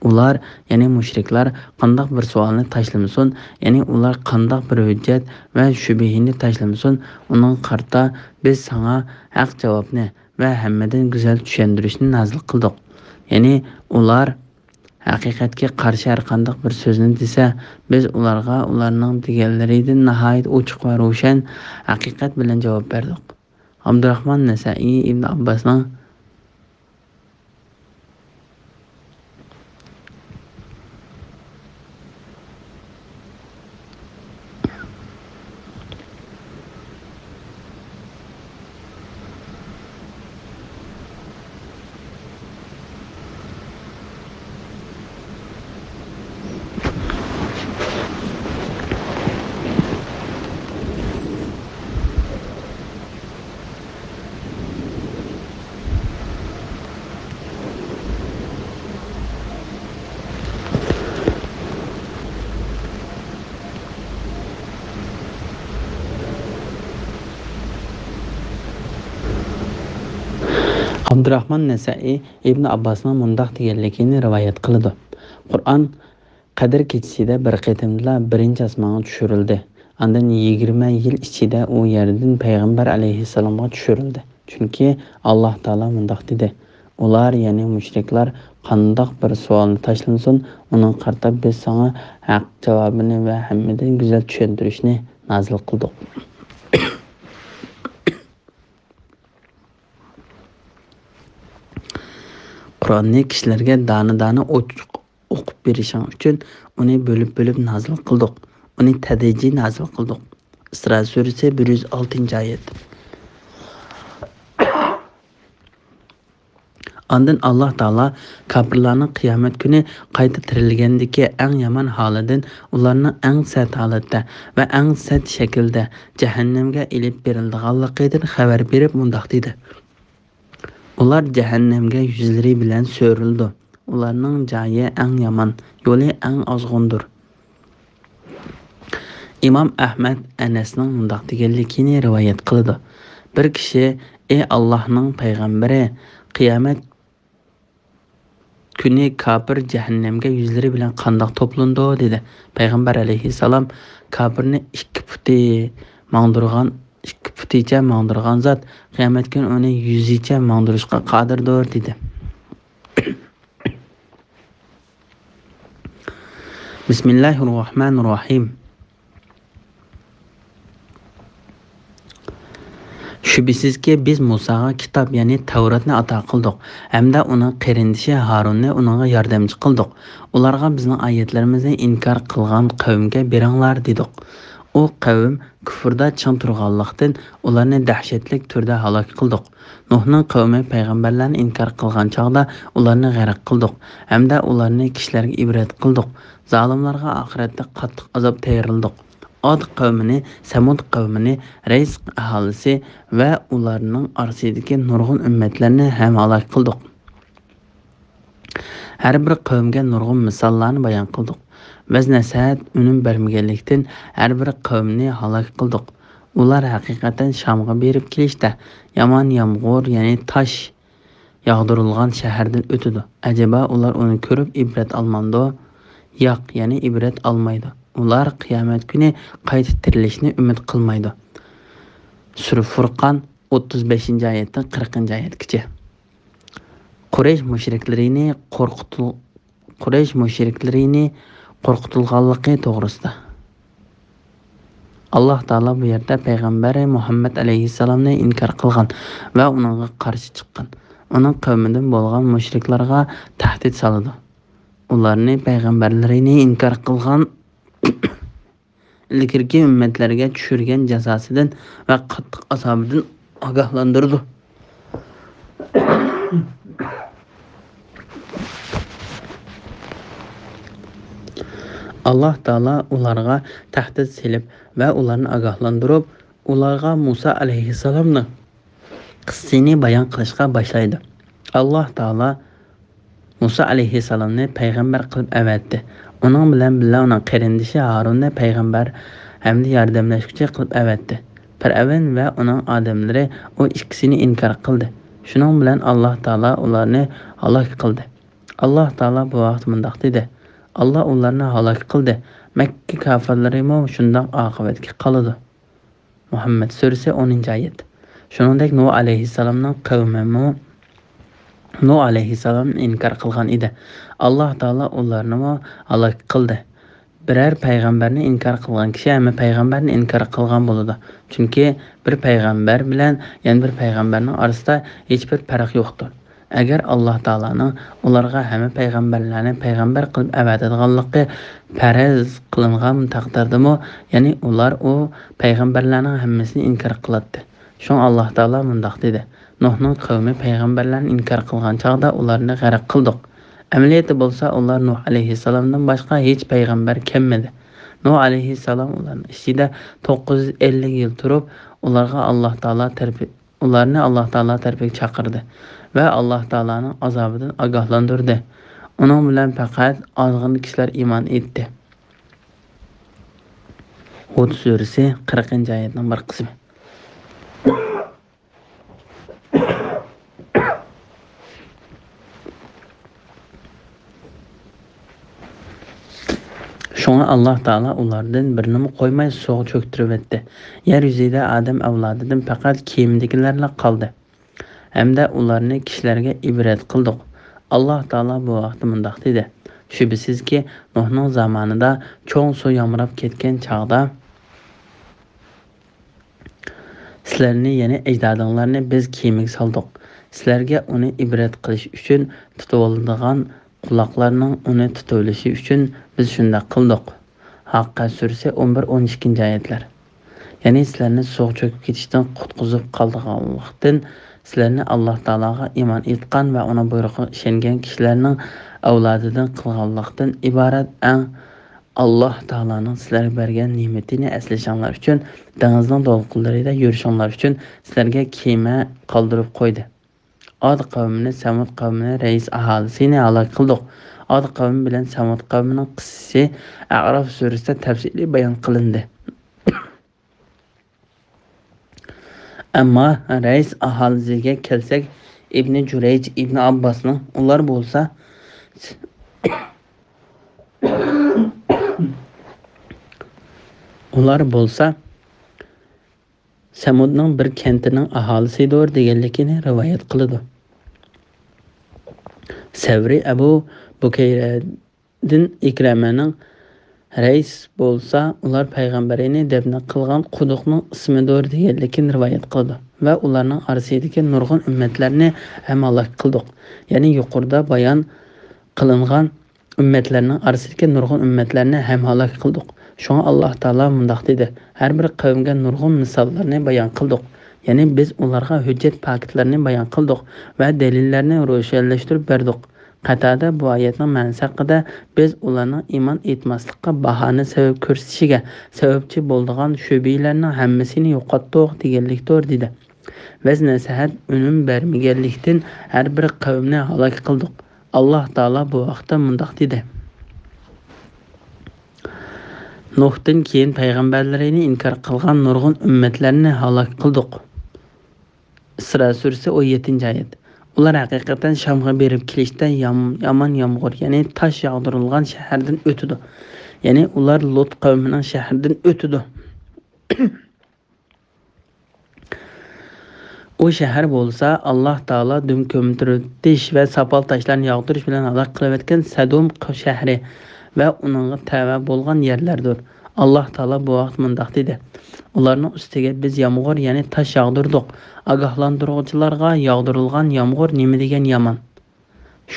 ئۇلار، يەنى مۇشرىكلار قانداق بىر سوئالنى تاشلىمىسۇن، يەنى ئۇلار قانداق بىر ھۆججەت ۋە شۈبھىنى تاشلىمىسۇن، ئۇنىڭغا قارىتا بىز ساڭا ھەق جاۋابنى ۋە ھەممىدىن گۈزەل چۈشەندۈرۈشنى نازىل قىلدۇق. يەنى ئۇلار ھەقىقەتكە قارشى ھەرقانداق بىر سۆزنى دېسە، بىز ئۇلارغا ئۇلارنىڭ دېگەنلىرىدىن ناھايىتى ئوچۇق ۋە روشەن ھەقىقەت بىلەن جاۋاب بەردۇق. ئابدۇراخمان نەسەئىي ئىبن ئابباسنىڭ ئابدۇراخمان نەسەئىي ئىبن ئابباسنىڭ مۇنداق دېگەنلىكىنى رىۋايەت قىلىدۇ: قۇرئان قەدىر كېچىسىدە بىر قېتىمدىلا بىرىنچى ئاسمانغا چۈشۈرۈلدى. ئاندىن يىگىرمە يىل ئىچىدە ئۇ يەردىن پەيغەمبەر ئەلەيھىسسالامغا چۈشۈرۈلدى. چۈنكى ئاللاھ تائالا مۇنداق دېدى: «ئۇلار، يەنى مۇشرىكلار قانداق بىر سوئالنى تاشلىمىسۇن، ئۇنىڭغا قارىتا بىز ساڭا ھەق جاۋابىنى ۋە ھەممىدىن گۈزەل چۈشەندۈرۈشنى نازىل قىلدۇق.» قۇرئاننى كىشىلەرگە دانە-دانە ئوچۇق ئوقۇپ بېرىشىڭ ئۈچۈن ئۇنى بۆلۈپ-بۆلۈپ نازىل قىلدۇق. ئۇنى تەدرىجىي نازىل قىلدۇق. ئىسرا سۈرىسى بىر يۈز ئالتىنچى ئايەت. ئاندىن ئاللاھ تائالا كاپىرلارنىڭ قىيامەت كۈنى قايتا تىرىلگەندىكى ئەڭ يامان ھالىدىن، ئۇلارنىڭ ئەڭ سەت ھالەتتە ۋە ئەڭ سەت شەكىلدە جەھەننەمگە ئېلىپ بېرىلىدىغانلىقىدىن خەۋەر بېرىپ مۇنداق دېدى: ئۇلار جەھەننەمگە يۈزلىرى بىلەن سۆرىلىدۇ. ئۇلارنىڭ جايى ئەڭ يامان، يولى ئەڭ ئازغۇندۇر. ئىمام ئەھمەد ئەنەسنىڭ مۇنداق دېگەنلىكىنى رىۋايەت قىلىدۇ: بىر كىشى: «ئى ئاللاھنىڭ پەيغەمبىرى، قىيامەت كۈنى كاپىر جەھەننەمگە يۈزلىرى بىلەن قانداق توپلىنىدۇ؟» دېدى. پەيغەمبەر ئەلەيھىسسالام: «كاپىرنى ئىككى پۇتى ماڭدۇرغان، ئىككى پۇتىچە ماڭدۇرغان زات قىيامەت كۈنى ئۇنى يۈزىچە ماڭدۇرۇشقا قادىردۇر» دېدى. بىسمىللاھىررەھمانىررەھىم. شۈبھىسىزكى، بىز مۇساغا كىتاب، يەنى تەۋراتنى ئاتا قىلدۇق ھەمدە ئۇنىڭ قېرىندىشى ھارۇننى ئۇنىڭغا ياردەمچى قىلدۇق. ئۇلارغا بىزنىڭ ئايەتلىرىمىزنى ئىنكار قىلغان قەۋمگە بېرىڭلار دېدۇق. ئۇ قەۋم كۇفردا چىڭ تۇرغانلىقتىن، ئۇلارنى دەھشەتلىك تۈردە ھالاك قىلدۇق. نۇھنىڭ قەۋمى پەيغەمبەرلەرنى ئىنكار قىلغان چاغدا ئۇلارنى غەرق قىلدۇق ھەمدە ئۇلارنى كىشىلەرگە ئىبرەت قىلدۇق. زالىملارغا ئاخىرەتتە قاتتىق ئازاب تەييارلىدۇق. ئاد قەۋمىنى، سەمۇد قەۋمىنى، رەيس ئاھالىسى ۋە ئۇلارنىڭ ئارىسىدىكى نۇرغۇن ئۈممەتلەرنى ھەم ھالاك قىلدۇق. ھەر بىر قەۋمگە نۇرغۇن مىساللارنى بايان قىلدۇق. ۋەز-نەسىھەت ئۈنۈم بەرمىگەنلىكتىن، ھەر بىر قەۋمنى ھالاك قىلدۇق. ئۇلار ھەقىقەتەن شامغا بېرىپ كېلىشتە يامان يامغۇر، يەنى تاش ياغدۇرۇلغان شەھەردىن ئۆتىدۇ. ئەجەبا، ئۇلار ئۇنى كۆرۈپ ئىبرەت ئالمامدۇ؟ ياق، يەنى ئىبرەت ئالمايدۇ. ئۇلار قىيامەت كۈنى قايتا تىرىلىشنى ئۈمىد قىلمايدۇ. سۈرە فۇرقان، ئوتتۇز بەشىنچى ئايەتتىن قىرىقىنچى ئايەتكىچە. قۇرەيش مۇشرىكلىرىنى قورقۇتۇ-، قۇرەيش مۇشرىكلىرىنى قورقۇتۇلغانلىقى توغرىسىدا. ئاللاھ تائالا بۇ يەردە پەيغەمبەر مۇھەممەد ئەلەيھىسسالامنى ئىنكار قىلغان ۋە ئۇنىڭغا قارشى چىققان، ئۇنىڭ قەۋمىدىن بولغان مۇشرىكلارغا تەھدىت سالىدۇ. ئۇلارنى پەيغەمبەرلىرىنى ئىنكار قىلغان ئىلگىرىكى ئۈممەتلەرگە چۈشۈرگەن جازاسىدىن ۋە قاتتىق ئازابىدىن ئاگاھلاندۇرىدۇ. ئاللاھ تائالا ئۇلارغا تەھدىت سېلىپ ۋە ئۇلارنى ئاگاھلاندۇرۇپ، ئۇلارغا مۇسا ئەلەيھىسسالامنىڭ قىسسىسىنى بايان قىلىشقا باشلايدۇ. ئاللاھ تائالا مۇسا ئەلەيھىسسالامنى پەيغەمبەر قىلىپ ئەۋەتتى. ئۇنىڭ بىلەن بىللە ئۇنىڭ قېرىندىشى ھارۇننى پەيغەمبەر ھەمدە ياردەملەشكۈچى قىلىپ ئەۋەتتى. پىرئەۋن ۋە ئۇنىڭ ئادەملىرى ئۇ ئىككىسىنى ئىنكار قىلدى. شۇنىڭ بىلەن ئاللاھ تائالا ئۇلارنى ھالاك قىلدى. ئاللاھ تائالا بۇ ھەقتە مۇنداق دېدى: ئاللاھ ئۇلارنى ھالاك قىلدى. مەككە كاپىرلىرىمۇ شۇنداق ئاقىۋەتكە قالىدۇ. مۇھەممەد سۈرىسى، ئونىنچى ئايەت. شۇنىڭدەك نۇھ ئەلەيھىسسالامنىڭ قەۋمىمۇ نۇھ ئەلەيھىسسالامنى ئىنكار قىلغان ئىدى. ئاللاھ تائالا ئۇلارنىمۇ ھالاك قىلدى. بىرەر پەيغەمبەرنى ئىنكار قىلغان كىشى ھەممە پەيغەمبەرنى ئىنكار قىلغان بولىدۇ. چۈنكى بىر پەيغەمبەر بىلەن يەنە بىر پەيغەمبەرنىڭ ئارىسىدا ھېچبىر پەرق يوقتۇر. ئەگەر ئاللاھ تائالانىڭ ئۇلارغا ھەممە پەيغەمبەرلەرنى پەيغەمبەر قىلىپ ئەۋەتىدىغانلىقى پەرەز قىلىنغان تەقدىردىمۇ، يەنى ئۇلار ئۇ پەيغەمبەرلەرنىڭ ھەممىسىنى ئىنكار قىلاتتى. شۇڭا ئاللاھ تائالا مۇنداق دېدى: نۇھنىڭ قەۋمى پەيغەمبەرلەرنى ئىنكار قىلغان چاغدا ئۇلارنى غەرق قىلدۇق. ئەمەلىيەتتە بولسا ئۇلار نۇھ ئەلەيھىسسالامدىن باشقا ھېچ پەيغەمبەر كەلمىدى. نۇھ ئەلەيھىسسالام ئۇلارنىڭ ئىچىدە توققۇز يۈز ئەللىك يىل تۇرۇپ، ئۇلارغا ئاللاھ تائالا تەرىپى ئۇلارنى ئاللاھ تائالا تەرىپىگە چاقىردى ۋە ئاللاھ تائالانىڭ ئازابىدىن ئاگاھلاندۇردى. ئۇنىڭ بىلەن پەقەت ئازغىنە كىشىلەر ئىمان ئېيتتى. ھۇد سۈرىسى، قىرىقىنچى ئايەتنىڭ بىر قىسمى. شۇڭا ئاللاھ تائالا ئۇلاردىن بىرىنىمۇ قويماي سۇغا چۆكتۈرۈۋەتتى. يەر يۈزىدە ئادەم ئەۋلادىدىن پەقەت كېمىدىكىلەرلا قالدى. ھەمدە ئۇلارنى كىشىلەرگە ئىبرەت قىلدۇق. ئاللاھ تائالا بۇ ھەقتە مۇنداق دېدى: شۈبھىسىزكى، نۇھنىڭ زامانىدا چوڭ سۇ يامراپ كەتكەن چاغدا، سىلەرنى، يەنى ئەجدادىڭلارنى بىز كېمىگە سالدۇق. سىلەرگە ئۇنى ئىبرەت قىلىش ئۈچۈن، تۇتۇۋالىدىغان قۇلاقلارنىڭ ئۇنى تۇتۇۋېلىشى ئۈچۈن بىز شۇنداق قىلدۇق. ھاققە سۈرىسى، ئون بىر، ئون ئىككىنچى ئايەتلەر. يەنى سىلەرنى سۇغا چۆكۈپ كېتىشتىن قۇتقۇزۇپ قالدۇرغانلىقتىن، سىلەرنى ئاللاھ تائالاغا ئىمان ئېيتقان ۋە ئۇنىڭ بۇيرۇقىغا ئىشەنگەن كىشىلەرنىڭ ئەۋلادىدىن قىلغانلىقتىن ئىبارەت ئەڭ ئاللاھ تائالانىڭ سىلەرگە بەرگەن نېمىتىنى ئەسلىشىڭلار ئۈچۈن، دېڭىزنىڭ دولقۇنلىرىدا يۈرۈشۈڭلار ئۈچۈن سىلەرگە كېمە قالدۇرۇپ قويدى. ئاد قەۋمىنى، سەمۇد قەۋمىنى رەئىس ئاھالىسىنى ھالاك قىلدۇق. ئاد قەۋمى بىلەن سەمۇد قەۋمىنىڭ قىسسىسى ئەئراف سۈرىسىدە تەپسىلىي بايان قىلىندى. ئەمما رەئىس ئاھالىسىگە كەلسەك، ئىبنى جۇرەيج ئىبنى ئابباسنىڭ، ئۇلار بولسا، ئۇلار بولسا سەمۇدنىڭ بىر كەنتىنىڭ ئاھالىسىدۇر دېگەنلىكىنى رىۋايەت قىلىدۇ. سەۋرى ئەبۇ بۇكەيرەدىن ئىكرەمەنىڭ، رەئىس بولسا ئۇلار پەيغەمبىرىنى دەپنە قىلغان قۇدۇقنىڭ ئىسمىدۇر دېگەنلىكىنى رىۋايەت قىلىدۇ ۋە ئۇلارنىڭ ئارىسىدىكى نۇرغۇن ئۈممەتلەرنى ھەم ھالاك قىلدۇق. يەنى يۇقىرىدا بايان قىلىنغان ئۈممەتلەرنىڭ ئارىسىدىكى نۇرغۇن ئۈممەتلەرنى ھەم ھالاك قىلدۇق. شۇڭا ئاللاھ تائالا مۇنداق دېدى: ھەر بىر قەۋمگە نۇرغۇن مىساللارنى بايان قىلدۇق. يەنى بىز ئۇلارغا ھۆججەت پاكىتلىرىنى بايان قىلدۇق ۋە دەلىللەرنى روشەنلەشتۈرۈپ بەردۇق. قەتادە بۇ ئايەتنىڭ مەنىسى ھەققىدە، بىز ئۇلارنىڭ ئىمان ئېيتماسلىققا باھانە سەۋەب كۆرسىتىشىگە سەۋەبچى بولىدىغان شۈبھىلەرنىڭ ھەممىسىنى يوقاتتۇق دېگەنلىكتۇر، دېدى. ۋەز نەسىھەت ئۈنۈم بەرمىگەنلىكتىن، ھەر بىر قەۋمنى ھالاك قىلدۇق. ئاللاھ تائالا بۇ ھەقتە مۇنداق دېدى: نۇھتىن كېيىن پەيغەمبەرلىرىنى ئىنكار قىلغان نۇرغۇن ئۈممەتلەرنى ھالاك قىلدۇق. ئىسرا سۈرىسى، ئون يەتتىنچى ئايەت. ئۇلار ھەقىقەتەن شامغا بېرىپ كېلىشتە يام-، يامان يامغۇر، يەنى تاش ياغدۇرۇلغان شەھەردىن ئۆتىدۇ. يەنى ئۇلار لۇت قەۋمىنىڭ شەھىرىدىن ئۆتىدۇ. ئۇ شەھەر بولسا ئاللاھ تائالا دۈم كۆمتۈرۈۋېتىش ۋە ساپال تاشلارنى ياغدۇرۇش بىلەن ھالاك قىلىۋەتكەن سەدۇم شەھىرى ۋە ئۇنىڭغا تەۋە بولغان يەرلەردۇر. ئاللاھ تائالا بۇ ھەقتە مۇنداق دېدى: ئۇلارنىڭ ئۈستىگە بىز يامغۇر، يەنى تاش ياغدۇردۇق. ئاگاھلاندۇرغۇچىلارغا ياغدۇرۇلغان يامغۇر نېمە دېگەن يامان!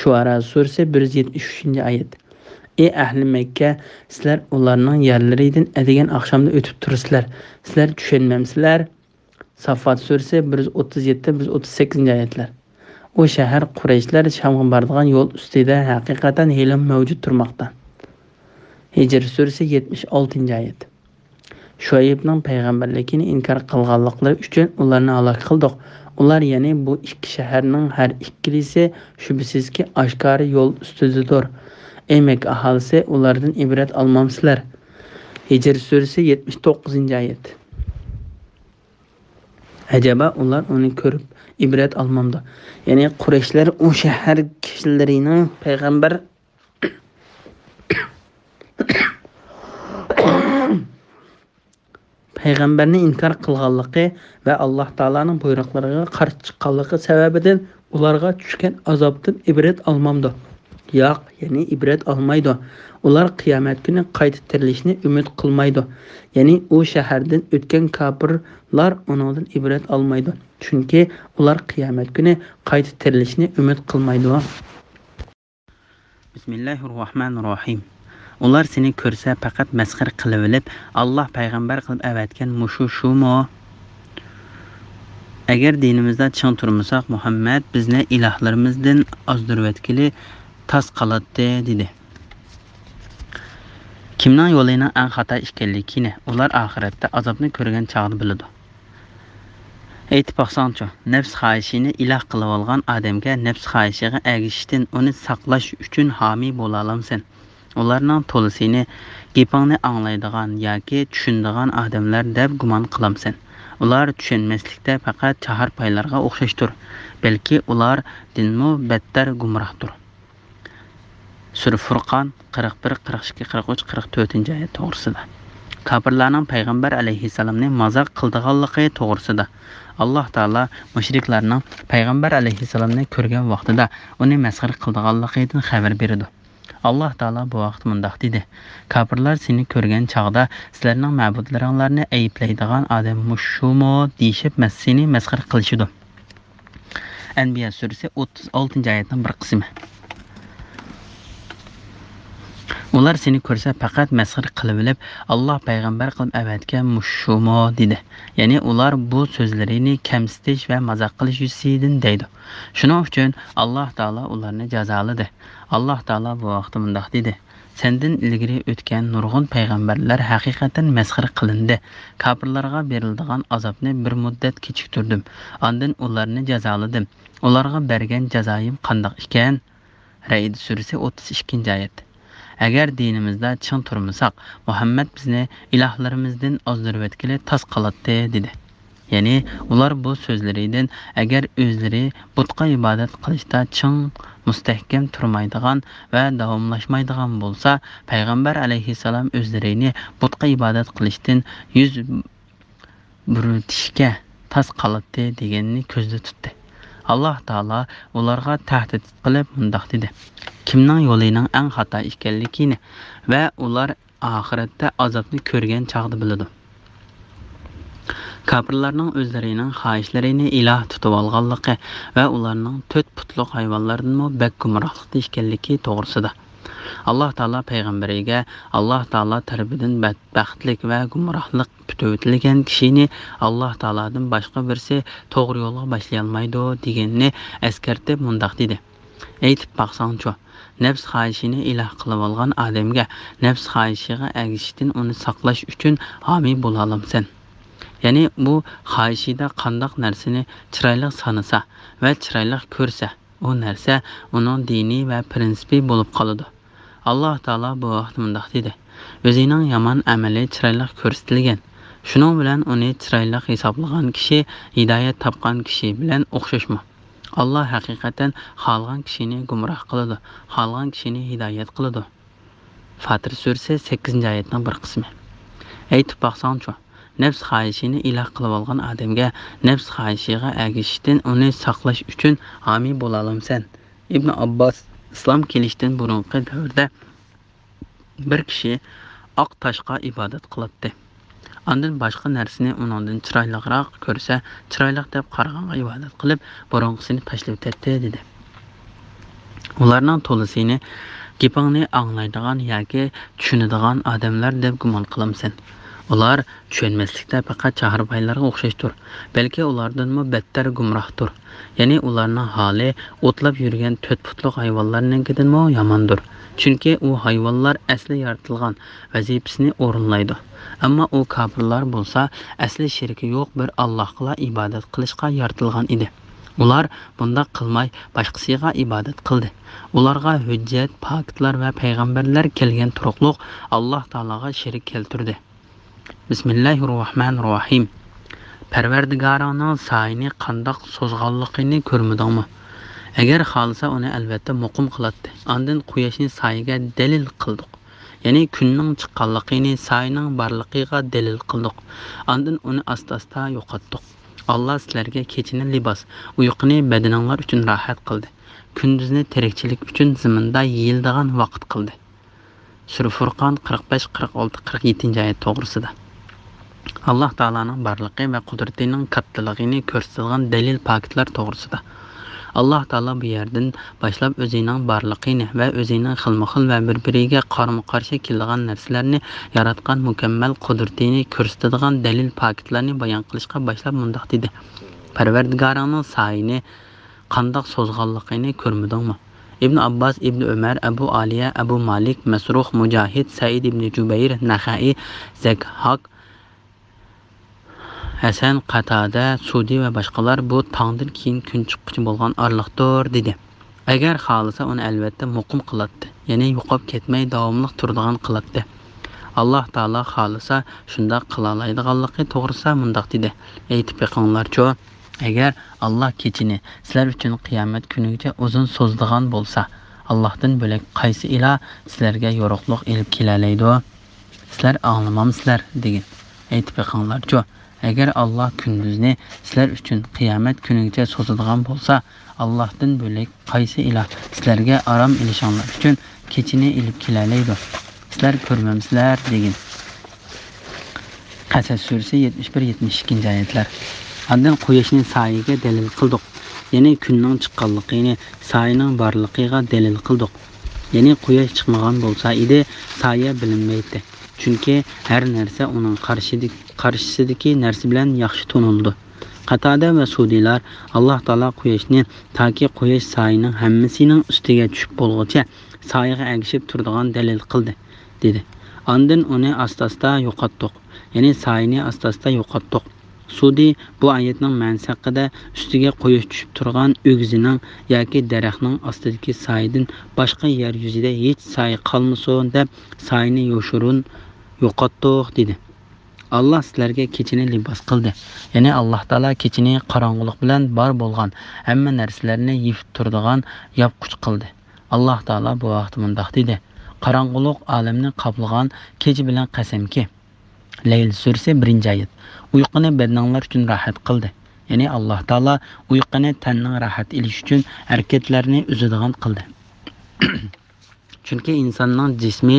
شۇئەرا سۈرىسى، بىر يۈز يەتمىش ئۈچىنچى ئايەت. ئى ئەھلى مەككە، سىلەر ئۇلارنىڭ يەرلىرىدىن ئەتىگەن ئاخشامدا ئۆتۈپ تۇرىسىلەر. سىلەر چۈشەنمەمسىلەر؟ ساففات سۈرىسى، بىر يۈز ئوتتۇز يەتتە، بىر يۈز ئوتتۇز سەككىزىنچى ئايەتلەر. ئۇ شەھەر قۇرەيشلەر شامغا بارىدىغان يول ئۈستىدە ھەقىقەتەن ھېلىمۇ مەۋجۇت تۇرماقتا. ھىجر سۈرىسى، يەتمىش ئالتىنچى ئايەت. شۇئەيبنىڭ پەيغەمبەرلىكىنى ئىنكار قىلغانلىقلىرى ئۈچۈن ئۇلارنى ھالاك قىلدۇق. ئۇلار، يەنى بۇ ئىككى شەھەرنىڭ ھەر ئىككىلىسى شۈبھىسىزكى ئاشكارا يول ئۈستىدىدۇر. ئەي مەككە ئاھالىسى، ئۇلاردىن ئىبرەت ئالمامسىلەر؟ ھىجر سۈرىسى، يەتمىش توققۇزىنچى ئايەت. ئەجەبا ئۇلار ئۇنى كۆرۈپ ئىبرەت ئالمامدۇ؟ يەنى قۇرەيشلەر ئۇ شەھەر كىشىلىرىنىڭ پەيغەمبەر پەيغەمبەرنى ئىنكار قىلغانلىقى ۋە ئاللاھ تائالانىڭ بۇيرۇقلىرىغا قارشى چىققانلىقى سەۋەبىدىن ئۇلارغا چۈشكەن ئازابتىن ئىبرەت ئالمامدۇ؟ ياق، يەنى ئىبرەت ئالمايدۇ. ئۇلار قىيامەت كۈنى قايتا تىرىلىشنى ئۈمىد قىلمايدۇ. يەنى ئۇ شەھەردىن ئۆتكەن كاپىرلار ئۇنىڭدىن ئىبرەت ئالمايدۇ. چۈنكى ئۇلار قىيامەت كۈنى قايتا تىرىلىشنى ئۈمىد قىلمايدۇ. بىسمىللاھىررەھمانىررەھىم. ئۇلار سېنى كۆرسە پەقەت مەسخىرە قىلىۋېلىپ، ئاللاھ پەيغەمبەر قىلىپ ئەۋەتكەن مۇشۇ شۇمۇ؟ ئەگەر دىنىمىزدا چىڭ تۇرمىساق، مۇھەممەد بىزنى ئىلاھلىرىمىزدىن ئازدۇرۇۋەتكىلى تاس قالاتتى، دېدى. كىمنىڭ يولىنىڭ ئەڭ خاتا ئىكەنلىكىنى ئۇلار ئاخىرەتتە ئازابنى كۆرگەن چاغدا بىلىدۇ. ئېيتىپ باقساڭچۇ، نەپس خاھىشىنى ئىلاھ قىلىۋالغان ئادەمگە نەپس خاھىشىغا ئەگىشىشتىن ئۇنى ساقلاش ئۈچۈن ھامىي بولالامسەن؟ ئۇلارنىڭ تولىسىنى گېپىڭنى ئاڭلايدىغان ياكى چۈشىنىدىغان ئادەملەر دەپ گۇمان قىلامسەن؟ ئۇلار چۈشەنمەسلىكتە پەقەت چاھارپايلارغا ئوخشاشتۇر، بەلكى ئۇلاردىنمۇ بەتتەر گۇمراھتۇر. سۈرە فۇرقان، قىرىق بىر، قىرىق ئىككى، قىرىق ئۈچ، قىرىق تۆتىنچى ئايەت توغرىسىدا. كاپىرلارنىڭ پەيغەمبەر ئەلەيھىسسالامنى مازاق قىلىدىغانلىقى توغرىسىدا. ئاللاھ تائالا مۇشرىكلارنىڭ پەيغەمبەر ئەلەيھىسسالامنى كۆرگەن ۋاقتىدا ئۇنى مەسخىرە قىلىدىغانلىقىدىن خەۋەر بېرىدۇ. ئاللاھ تائالا بۇ ھەقتە مۇنداق دېدى: كاپىرلار سېنى كۆرگەن چاغدا سىلەرنىڭ مەبۇدلىرىڭلارنى ئەيىبلەيدىغان ئادەم مۇشۇمۇ دېيىشىپ مەس-، سېنى مەسخىرە قىلىشىدۇ. ئەنبىيا سۈرىسى، ئوتتۇز ئالتىنچى ئايەتنىڭ بىر قىسمى. ئۇلار سېنى كۆرسە پەقەت مەسخىرە قىلىۋېلىپ، «ئاللا پەيغەمبەر قىلىپ ئەۋەتكەنمۇ شۇمۇ؟» دېدى. يەنى ئۇلار بۇ سۆزلىرىنى كەمسىتىش ۋە مازاق قىلىش يۈزىسىدىن دەيدۇ. شۇنىڭ ئۈچۈن ئاللا تائالا ئۇلارنى جازالىدى. ئاللا تائالا بۇ ھەقتە مۇنداق دېدى: سەندىن ئىلگىرى ئۆتكەن نۇرغۇن پەيغەمبەرلەر ھەقىقەتەن مەسخىرە قىلىندى. كاپىرلارغا بېرىلىدىغان ئازابنى بىر مۇددەت كېچىكتۈردۈم. ئاندىن ئۇلارنى جازالىدىم. ئۇلارغا بەرگەن جازايىم قانداق ئىكەن؟ رەئد سۈرىسى، ئوتتۇز ئىككىنچى ئايەت. ئەگەر دىنىمىزدا چىڭ تۇرمىساق، مۇھەممەد بىزنى ئىلاھلىرىمىزدىن ئازدۇرۇۋەتكىلى تاس قالاتتى، دېدى. يەنى ئۇلار بۇ سۆزلىرىدىن، ئەگەر ئۆزلىرى بۇتقا ئىبادەت قىلىشتا چىڭ، مۇستەھكەم تۇرمايدىغان ۋە داۋاملاشمايدىغان بولسا، پەيغەمبەر ئەلەيھىسسالام ئۆزلىرىنى بۇتقا ئىبادەت قىلىشتىن يۈز بۇرۇلتىشكە تاس قالاتتى دېگەننى كۆزدە تۇتتى. ئاللا تائالا ئۇلارغا تەھدىت قىلىپ مۇنداق دېدى: كىمنىڭ يولىنىڭ ئەڭ خاتا ئىكەنلىكىنى ۋە ئۇلار ئاخىرەتتە ئازابنى كۆرگەن چاغدا بىلىدۇ. كاپىرلارنىڭ ئۆزلىرىنىڭ خاھىشلىرىنى ئىلاھ تۇتۇۋالغانلىقى ۋە ئۇلارنىڭ تۆت پۇتلۇق ھايۋانلاردىنمۇ بەك گۇمراھلىقتا ئىكەنلىكى توغرىسىدا. ئاللا تائالا پەيغەمبىرىگە، ئاللا تائالا تەرىپىدىن بەتبەختلىك ۋە گۇمراھلىق پۈتۈۋېتىلگەن كىشىنى ئاللا تائالادىن باشقا بىرسى توغرا يولغا باشلىيالمايدۇ، دېگىنىنى ئەسكەرتىپ مۇنداق دېدى: ئېيتىپ باقساڭچۇ، نەپس خاھىشىنى ئىلاھ قىلىۋالغان ئادەمگە نەپس خاھىشىغا ئەگىشىشتىن ئۇنى ساقلاش ئۈچۈن ھامىي بولالامسەن؟ يەنى بۇ خاھىشىدا قانداق نەرسىنى چىرايلىق سانىسا ۋە چىرايلىق كۆرسە، ئۇ نەرسە ئۇنىڭ دىنى ۋە پىرىنسىپى بولۇپ قالىدۇ. ئاللا تائالا بۇ ھەقتە مۇنداق دېدى: ئۆزىنىڭ يامان ئەمىلى چىرايلىق كۆرسىتىلگەن، شۇنىڭ بىلەن ئۇنى چىرايلىق ھېسابلىغان كىشى ھىدايەت تاپقان كىشى بىلەن ئوخشاشمۇ؟ ئاللا ھەقىقەتەن خالىغان كىشىنى گۇمراھ قىلىدۇ، خالىغان كىشىنى ھىدايەت قىلىدۇ. فاتىر سۈرىسى، سەككىزىنچى ئايەتنىڭ بىر قىسمى. ئېيتىپ باقساڭچۇ، نەپس خاھىشىنى ئىلاھ قىلىۋالغان ئادەمگە نەپس خاھىشىغا ئەگىشىشتىن ئۇنى ساقلاش ئۈچۈن ھامىي بولالامسەن؟ ئىبن ئابباس: ئىسلام كېلىشتىن بۇرۇنقى دەۋردە بىر كىشى ئاق تاشقا ئىبادەت قىلاتتى. ئاندىن باشقا نەرسىنى ئۇنىڭدىن چىرايلىقراق كۆرسە، چىرايلىق دەپ قارىغانغا ئىبادەت قىلىپ، بۇرۇنقىسىنى تاشلىۋېتەتتى، دېدى. ئۇلارنىڭ تولىسىنى گېپىڭنى ئاڭلايدىغان ياكى چۈشىنىدىغان ئادەملەر دەپ گۇمان قىلامسەن؟ ئۇلار چۈشەنمەسلىكتە پەقەت چاھاربايلارغا ئوخشاشتۇر، بەلكى ئۇلاردىنمۇ بەتتەر گۇمراھتۇر. يەنى ئۇلارنىڭ ھالى ئوتلاپ يۈرگەن تۆت پۇتلۇق ھايۋانلارنىڭكىدىنمۇ ياماندۇر. چۈنكى ئۇ ھايۋانلار ئەسلى يارىتىلغان ۋەزىپىسىنى ئورۇنلايدۇ. ئەمما ئۇ كاپىرلار بولسا ئەسلى شېرىكى يوق بىر ئاللاھقىلا ئىبادەت قىلىشقا يارىتىلغان ئىدى. ئۇلار بۇنداق قىلماي، باشقىسىغا ئىبادەت قىلدى. ئۇلارغا ھۆججەت، پاكىتلار ۋە پەيغەمبەرلەر كەلگەن تۇرۇقلۇق ئاللاھ تائالاغا شېرىك كەلتۈردى. بىسمىللاھىررەھمانىررەھىم. پەرۋەردىگارىڭنىڭ سايىنى قانداق سوزغانلىقىنى كۆرمىدىڭمۇ؟ ئەگەر خالىسا ئۇنى ئەلۋەتتە مۇقىم قىلاتتى. ئاندىن قۇياشنى سايىگە دەلىل قىلدۇق. يەنى كۈننىڭ چىققانلىقىنى، سايىنىڭ بارلىقىغا دەلىل قىلدۇق. ئاندىن ئۇنى ئاستا-ئاستا يوقاتتۇق. ئاللاھ سىلەرگە كېچىنى لىباس، ئۇيقۇنى بەدىنىڭلار ئۈچۈن راھەت قىلدى. كۈندۈزنى تىرىكچىلىك ئۈچۈن زېمىندا يېيىلىدىغان ۋاقىت قىلدى. سۈرە فۇرقان قىرىق بەش، قىرىق ئالتە، قىرىق يەتتىنچى ئايەت توغرىسىدا. ئاللاھ تائالانىڭ بارلىقى ۋە قۇدرىتىنىڭ كاتتىلىقىنى كۆرسىتىدىغان دەلىل پاكىتلار توغرىسىدا. ئاللاھ تائالا بۇ يەردىن باشلاپ ئۆزىنىڭ بارلىقىنى ۋە ئۆزىنىڭ خىلمۇ خىل ۋە بىر-بىرىگە قارىمۇ قارشى كېلىدىغان نەرسىلەرنى ياراتقان مۇكەممەل قۇدرىتىنى كۆرسىتىدىغان دەلىل پاكىتلارنى بايان قىلىشقا باشلاپ مۇنداق دېدى: پەرۋەردىگارىڭنىڭ سايىنى قانداق سوزغانلىقىنى كۆرمىدىڭمۇ؟ ئىبن ئابباس، ئىبن ئۆمەر، ئەبۇ ئالىيە، ئەبۇ مالىك، مەسرۇق، مۇجاھىد، سەئىد ئىبن جۇبەير، نەخەئى، زەكھاك، ھەسەن، قاتادە، سۇدى ۋە باشقىلار بۇ تاڭدىن كېيىن كۈن چىققۇچە بولغان ئارىلىقتۇر، دېدى. ئەگەر خالىسا ئۇنى ئەلۋەتتە مۇقىم قىلاتتى، يەنى يوقاپ كەتمەي داۋاملىق تۇرىدىغان قىلاتتى. ئاللاھ تائالا خالىسا شۇنداق قىلالايدىغانلىقى توغرىسىدا مۇنداق دېدى: ئېيتىپ بېقىڭلارچۇ، ئەگەر ئاللاھ كېچىنى سىلەر ئۈچۈن قىيامەت كۈنىگىچە ئۇزۇن سوزىدىغان بولسا، ئاللاھتىن بۆلەك قايسى ئىلاھ سىلەرگە يورۇقلۇق ئېلىپ كېلەلەيدۇ؟ سىلەر ئاڭلىمامسىلەر؟ دېگىن. ئېيتىپ بېقىڭلارچۇ، ئەگەر ئاللاھ كۈندۈزنى سىلەر ئۈچۈن قىيامەت كۈنىگىچە سوزىدىغان بولسا، ئاللاھتىن بۆلەك قايسى ئىلاھ سىلەرگە ئارام ئېلىشىڭلار ئۈچۈن كېچىنى ئېلىپ كېلەلەيدۇ؟ سىلەر كۆرمەمسىلەر؟ دېگىن. قەسەس سۈرىسى، يەتمىش بىر، يەتمىش ئىككىنچى ئايەتلەر. ئاندىن قۇياشنى سايىگە دەلىل قىلدۇق، يەنى كۈننىڭ چىققانلىقىنى، سايىنىڭ بارلىقىغا دەلىل قىلدۇق. يەنى قۇياش چىقمىغان بولسا ئىدى، سايە بىلىنمەيتتى. چۈنكى ھەر نەرسە ئۇنىڭ قارشىدىكى، قارشىسىدىكى نەرسە بىلەن ياخشى تونۇلىدۇ. قاتادە ۋە سۇدىلار، ئاللاھ تائالا قۇياشنى تاكى قۇياش سايىنىڭ ھەممىسىنىڭ ئۈستىگە چۈشۈپ بولغۇچە سايىغا ئەگىشىپ تۇرىدىغان دەلىل قىلدى، دېدى. ئاندىن ئۇنى ئاستا-ئاستا يوقاتتۇق، يەنى سايىنى ئاستا-ئاستا يوقاتتۇق. سۇدى بۇ ئايەتنىڭ مەنىسى ھەققىدە، ئۈستىگە قۇياش چۈشۈپ تۇرغان ئۆگزىنىڭ ياكى دەرەخنىڭ ئاستىدىكى سايىدىن باشقا يەر يۈزىدە ھېچ سايە قالمىسۇن دەپ، سايىنى يوشۇرۇن يوقاتتۇق، دېدى. ئاللاھ سىلەرگە كېچىنى لىباس قىلدى. يەنى ئاللاھ تائالا كېچىنى قاراڭغۇلۇق بىلەن بار بولغان ھەممە نەرسىلەرنى يېپىپ تۇرىدىغان ياپقۇچ قىلدى. ئاللاھ تائالا بۇ ھەقتە مۇنداق دېدى: قاراڭغۇلۇق ئالەمنى قاپلىغان كېچە بىلەن قەسەمكى، لەيل سۈرىسى، بىرىنچى ئايەت. ئۇيقۇنى بەدىنىڭلار ئۈچۈن راھەت قىلدى. يەنى ئاللاھ تائالا ئۇيقۇنى تەننىڭ راھەت ئېلىشى ئۈچۈن ھەرىكەتلەرنى ئۈزىدىغان قىلدى. چۈنكى ئىنساننىڭ جىسمى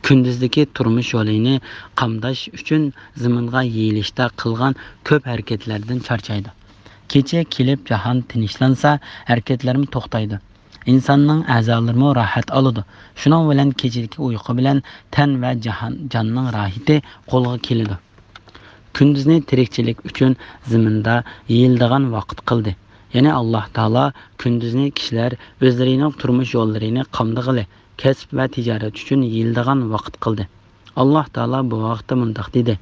كۈندۈزدىكى تۇرمۇش يولىنى قامداش ئۈچۈن زېمىنغا يېيىلىشتا قىلغان كۆپ ھەرىكەتلەردىن چارچايدۇ. كېچە كېلىپ جاھان تىنچلانسا، ھەرىكەتلەرمۇ توختايدۇ. ئىنساننىڭ ئەزالىرىمۇ راھەت ئالىدۇ. شۇنىڭ بىلەن كېچىدىكى ئۇيقۇ بىلەن تەن ۋە جاھان، جاننىڭ راھىتى قولغا كېلىدۇ. كۈندۈزنى تىرىكچىلىك ئۈچۈن زېمىندا يېيىلىدىغان ۋاقىت قىلدى. يەنى ئاللاھ تائالا كۈندۈزنى كىشىلەر ئۆزلىرىنىڭ تۇرمۇش يوللىرىنى قامدىغىلى، كەسىپ ۋە تىجارەت ئۈچۈن يېيىلىدىغان ۋاقىت قىلدى. ئاللاھ تائالا بۇ ھەقتە مۇنداق دېدى: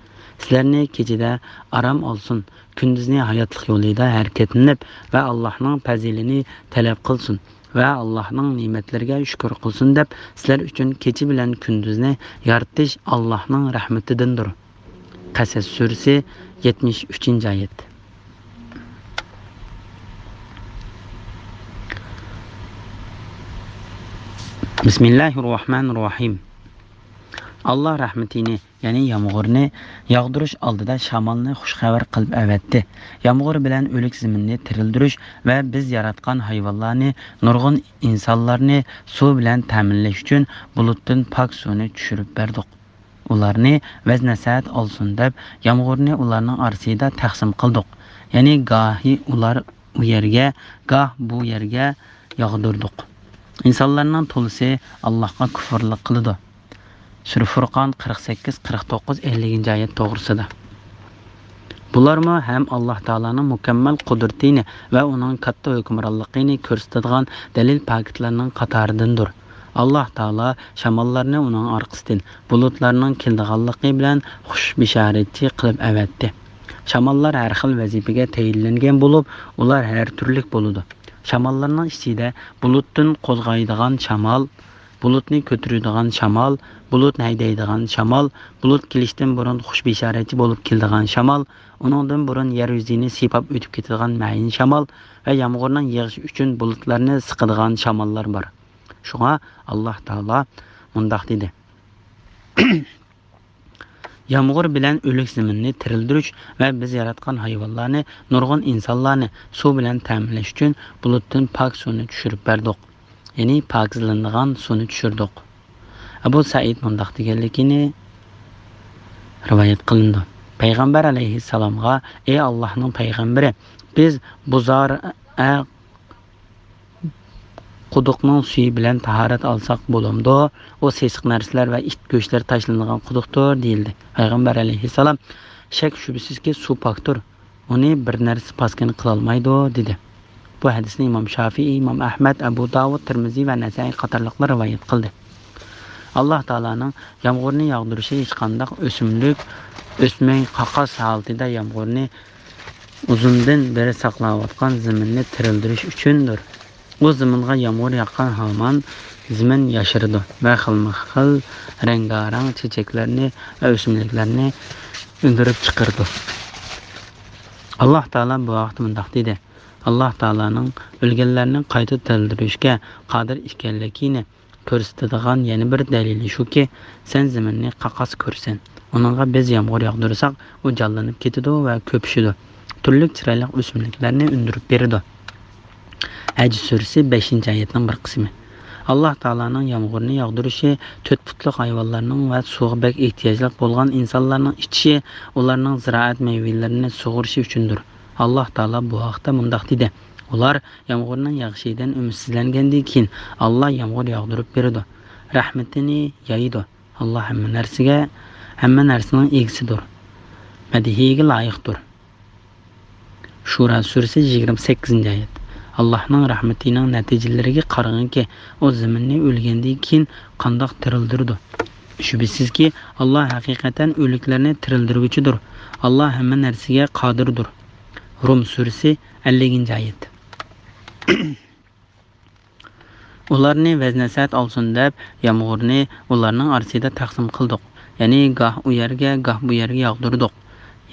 سىلەرنى كېچىدە ئارام ئالسۇن، كۈندۈزنى ھاياتلىق يولىدا ھەرىكەتلىنىپ ۋە ئاللاھنىڭ پەزىلىنى تەلەپ قىلسۇن ۋە ئاللاھنىڭ نېمەتلىرىگە شۈكۈر قىلسۇن دەپ، سىلەر ئۈچۈن كېچە بىلەن كۈندۈزنى يارىتىش ئاللاھنىڭ رەھمىتىدىندۇر. قەسەس سۈرىسى، يەتمىش ئۈچىنچى ئايەت. بىسمىللاھىررەھمانىررەھىم. ئاللاھ رەھمىتىنى، يەنى يامغۇرنى ياغدۇرۇش ئالدىدا شامالنى خۇش خەۋەر قىلىپ ئەۋەتتى. يامغۇر بىلەن ئۆلۈك زېمىننى تىرىلدۈرۈش ۋە بىز ياراتقان ھايۋانلارنى، نۇرغۇن ئىنسانلارنى سۇ بىلەن تەمىنلەش ئۈچۈن بۇلۇتتىن پاك سۇنى چۈشۈرۈپ بەردۇق. ئۇلارنى ۋەز-نەسىھەت ئالسۇن دەپ، يامغۇرنى ئۇلارنىڭ ئارىسىدا تەقسىم قىلدۇق. يەنى گاھى ئۇلار ئۇ يەرگە، گاھ بۇ يەرگە ياغدۇردۇق. ئىنسانلارنىڭ تولىسى ئاللاھقا كۇفرلۇق قىلىدۇ. سۈرە فۇرقان قىرىق سەككىز، قىرىق توققۇز، ئەللىكىنچى ئايەت توغرىسىدا. بۇلارمۇ ھەم ئاللاھ تائالانىڭ مۇكەممەل قۇدرىتىنى ۋە ئۇنىڭ كاتتا ھۆكۈمرانلىقىنى كۆرسىتىدىغان دەلىل پاكىتلارنىڭ قاتارىدىندۇر. ئاللاھ تائالا شاماللارنى ئۇنىڭ ئارقىسىدىن بۇلۇتلارنىڭ كېلىدىغانلىقى بىلەن خۇش بېشارەتچى قىلىپ ئەۋەتتى. شاماللار ھەر خىل ۋەزىپىگە تەيىنلەنگەن بولۇپ، ئۇلار ھەر تۈرلۈك بولىدۇ. شاماللارنىڭ ئىچىدە بۇلۇتتىن قوزغايدىغان شامال، بۇلۇتنى كۆتۈرىدىغان شامال، بۇلۇتنى ھەيدەيدىغان شامال، بۇلۇت كېلىشتىن بۇرۇن خۇش بېشارەتچى بولۇپ كېلىدىغان شامال، ئۇنىڭدىن بۇرۇن يەر يۈزىنى سىيپاپ ئۆتۈپ كېتىدىغان مەيىن شامال ۋە يامغۇرنىڭ يېغىشى ئۈچۈن بۇلۇتلارنى سىقىدىغان شاماللار بار. شۇڭا ئاللاھ تائالا مۇنداق دېدى: يامغۇر بىلەن ئۆلۈك زېمىننى تىرىلدۈرۈش ۋە بىز ياراتقان ھايۋانلارنى، نۇرغۇن ئىنسانلارنى سۇ بىلەن تەمىنلەش ئۈچۈن بۇلۇتتىن پاك سۇنى چۈشۈرۈپ بەردۇق. يەنى پاكىزلىنىدىغان سۇنى چۈشۈردۇق. ئەبۇ سەئىد مۇنداق دېگەنلىكىنى رىۋايەت قىلىنىدۇ: پەيغەمبەر ئەلەيھىسسالامغا: ئەي ئاللاھنىڭ پەيغەمبىرى، بىز بۇزارە قۇدۇقنىڭ سۈيى بىلەن تاھارەت ئالساق بولامدۇ؟ ئۇ سېسىق نەرسىلەر ۋە ئىت گۆشلىرى تاشلىنىدىغان قۇدۇقتۇر، دېيىلدى. پەيغەمبەر ئەلەيھىسسالام: شەك شۈبھىسىزكى، سۇ پاكتۇر، ئۇنى بىر نەرسە پاسكىنا قىلالمايدۇ، دېدى. بۇ ھەدىسنى ئىمام شافىئى، ئىمام ئەھمەد، ئەبۇ داۋۇد، تىرمىزى ۋە نەسائىي قاتارلىقلار رىۋايەت قىلدى. ئاللاھ تائالانىڭ يامغۇرنى ياغدۇرۇشى ھېچقانداق ئۆسۈملۈك ئۆسمەي، قاقاس ھالىتىدە يامغۇرنى ئۇزۇندىن بېرى ساقلاۋاتقان زېمىننى تىرىلدۈرۈش ئۈچۈندۇر. ئۇ زېمىنغا يامغۇر ياغقان ھامان زېمىن ياشىرىدۇ ۋە خىلمۇخىل رەڭگارەڭ چېچەكلەرنى ۋە ئۆسۈملۈكلەرنى ئۈندۈرۈپ چىقىرىدۇ. ئاللاھ تائالا بۇ ھەقتە مۇنداق دېدى: ئاللاھ تائالانىڭ ئۆلگەنلەرنى قايتا تىرىلدۈرۈشكە قادىر ئىكەنلىكىنى كۆرسىتىدىغان يەنە بىر دەلىلى شۇكى، سەن زېمىننى قاقاس كۆرىسەن. ئۇنىڭغا بىز يامغۇر ياغدۇرساق، ئۇ جانلىنىپ كېتىدۇ ۋە كۆپۈشىدۇ. تۈرلۈك چىرايلىق ئۆسۈملۈكلەرنى ئۈندۈرۈپ بېرىدۇ. ھەج سۈرىسى، بەشىنچى ئايەتنىڭ بىر قىسمى. ئاللاھ تائالانىڭ يامغۇرنى ياغدۇرۇشى، تۆت پۇتلۇق ھايۋانلارنىڭ ۋە سۇغا بەك ئېھتىياجلىق بولغان ئىنسانلارنىڭ ئىچىشى، ئۇلارنىڭ زىرائەت مەيۋىلىرىنى سۇغىرىشى ئۈچۈندۇر. ئاللاھ تائالا بۇ ھەقتە مۇنداق دېدى: ئۇلار يامغۇرنىڭ يېغىشىدىن ئۈمىدسىزلەنگەندىن كېيىن، ئاللاھ يامغۇر ياغدۇرۇپ بېرىدۇ، رەھمىتىنى يايىدۇ. ئاللاھ ھەممە نەرسىگە، ھەممە نەرسىنىڭ ئىگىسىدۇر. مەدھىيىگە لايىقتۇر. شۇرا سۈرىسى، يىگىرمە سەككىزىنچى ئايەت. ئاللاھنىڭ رەھمىتىنىڭ نەتىجىلىرىگە قارىغىنكى، ئۇ زېمىننى ئۆلگەندىن كېيىن قانداق تىرىلدۈرىدۇ. شۈبھىسىزكى، ئاللاھ ھەقىقەتەن ئۆلۈكلەرنى تىرىلدۈرگۈچىدۇر. ئاللاھ ھەممە نەرسىگە قادىردۇر. رۇم سۈرىسى، ئەللىكىنچى ئايەت. ئۇلارنى ۋەز-نەسىھەت ئالسۇن دەپ، يامغۇرنى ئۇلارنىڭ ئارىسىدا تەقسىم قىلدۇق. يەنى گاھ ئۇ يەرگە، گاھ بۇ يەرگە ياغدۇردۇق.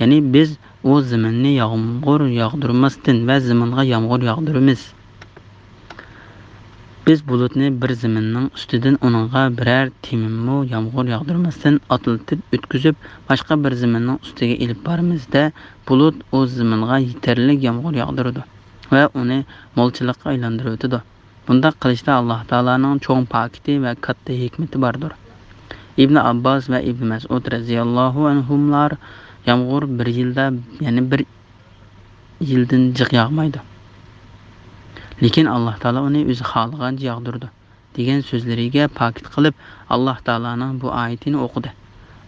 يەنى بىز ئۇ زېمىننى يامغۇر ياغدۇرماستىن ۋە زېمىنغا يامغۇر ياغدۇرىمىز. بىز بۇلۇتنى بىر زېمىننىڭ ئۈستىدىن ئۇنىڭغا بىرەر تېمىممۇ يامغۇر ياغدۇرماستىن ئاتلىتىپ ئۆتكۈزۈپ، باشقا بىر زېمىننىڭ ئۈستىگە ئېلىپ بارىمىز-دە، بۇلۇت ئۇ زېمىنغا يېتەرلىك يامغۇر ياغدۇرىدۇ ۋە ئۇنى مولچىلىققا ئايلاندۇرۇۋېتىدۇ. بۇنداق قىلىشتا ئاللاھ تائالانىڭ چوڭ پاكىتى ۋە كاتتا ھېكمىتى باردۇر. ئىبنى ئابباس ۋە ئىبنى مەسئۇد رەزىياللاھۇ ئەنھۇملار: يامغۇر بىر يىلدا يەنە بىر يىلدىن جىق ياغمايدۇ. لېكىن ئاللاھ تائالا ئۇنى ئۆزى خالىغانچە ياغدۇرىدۇ، دېگەن سۆزلىرىگە پاكىت قىلىپ، ئاللاھ تائالانىڭ بۇ ئايىتىنى ئوقۇدى.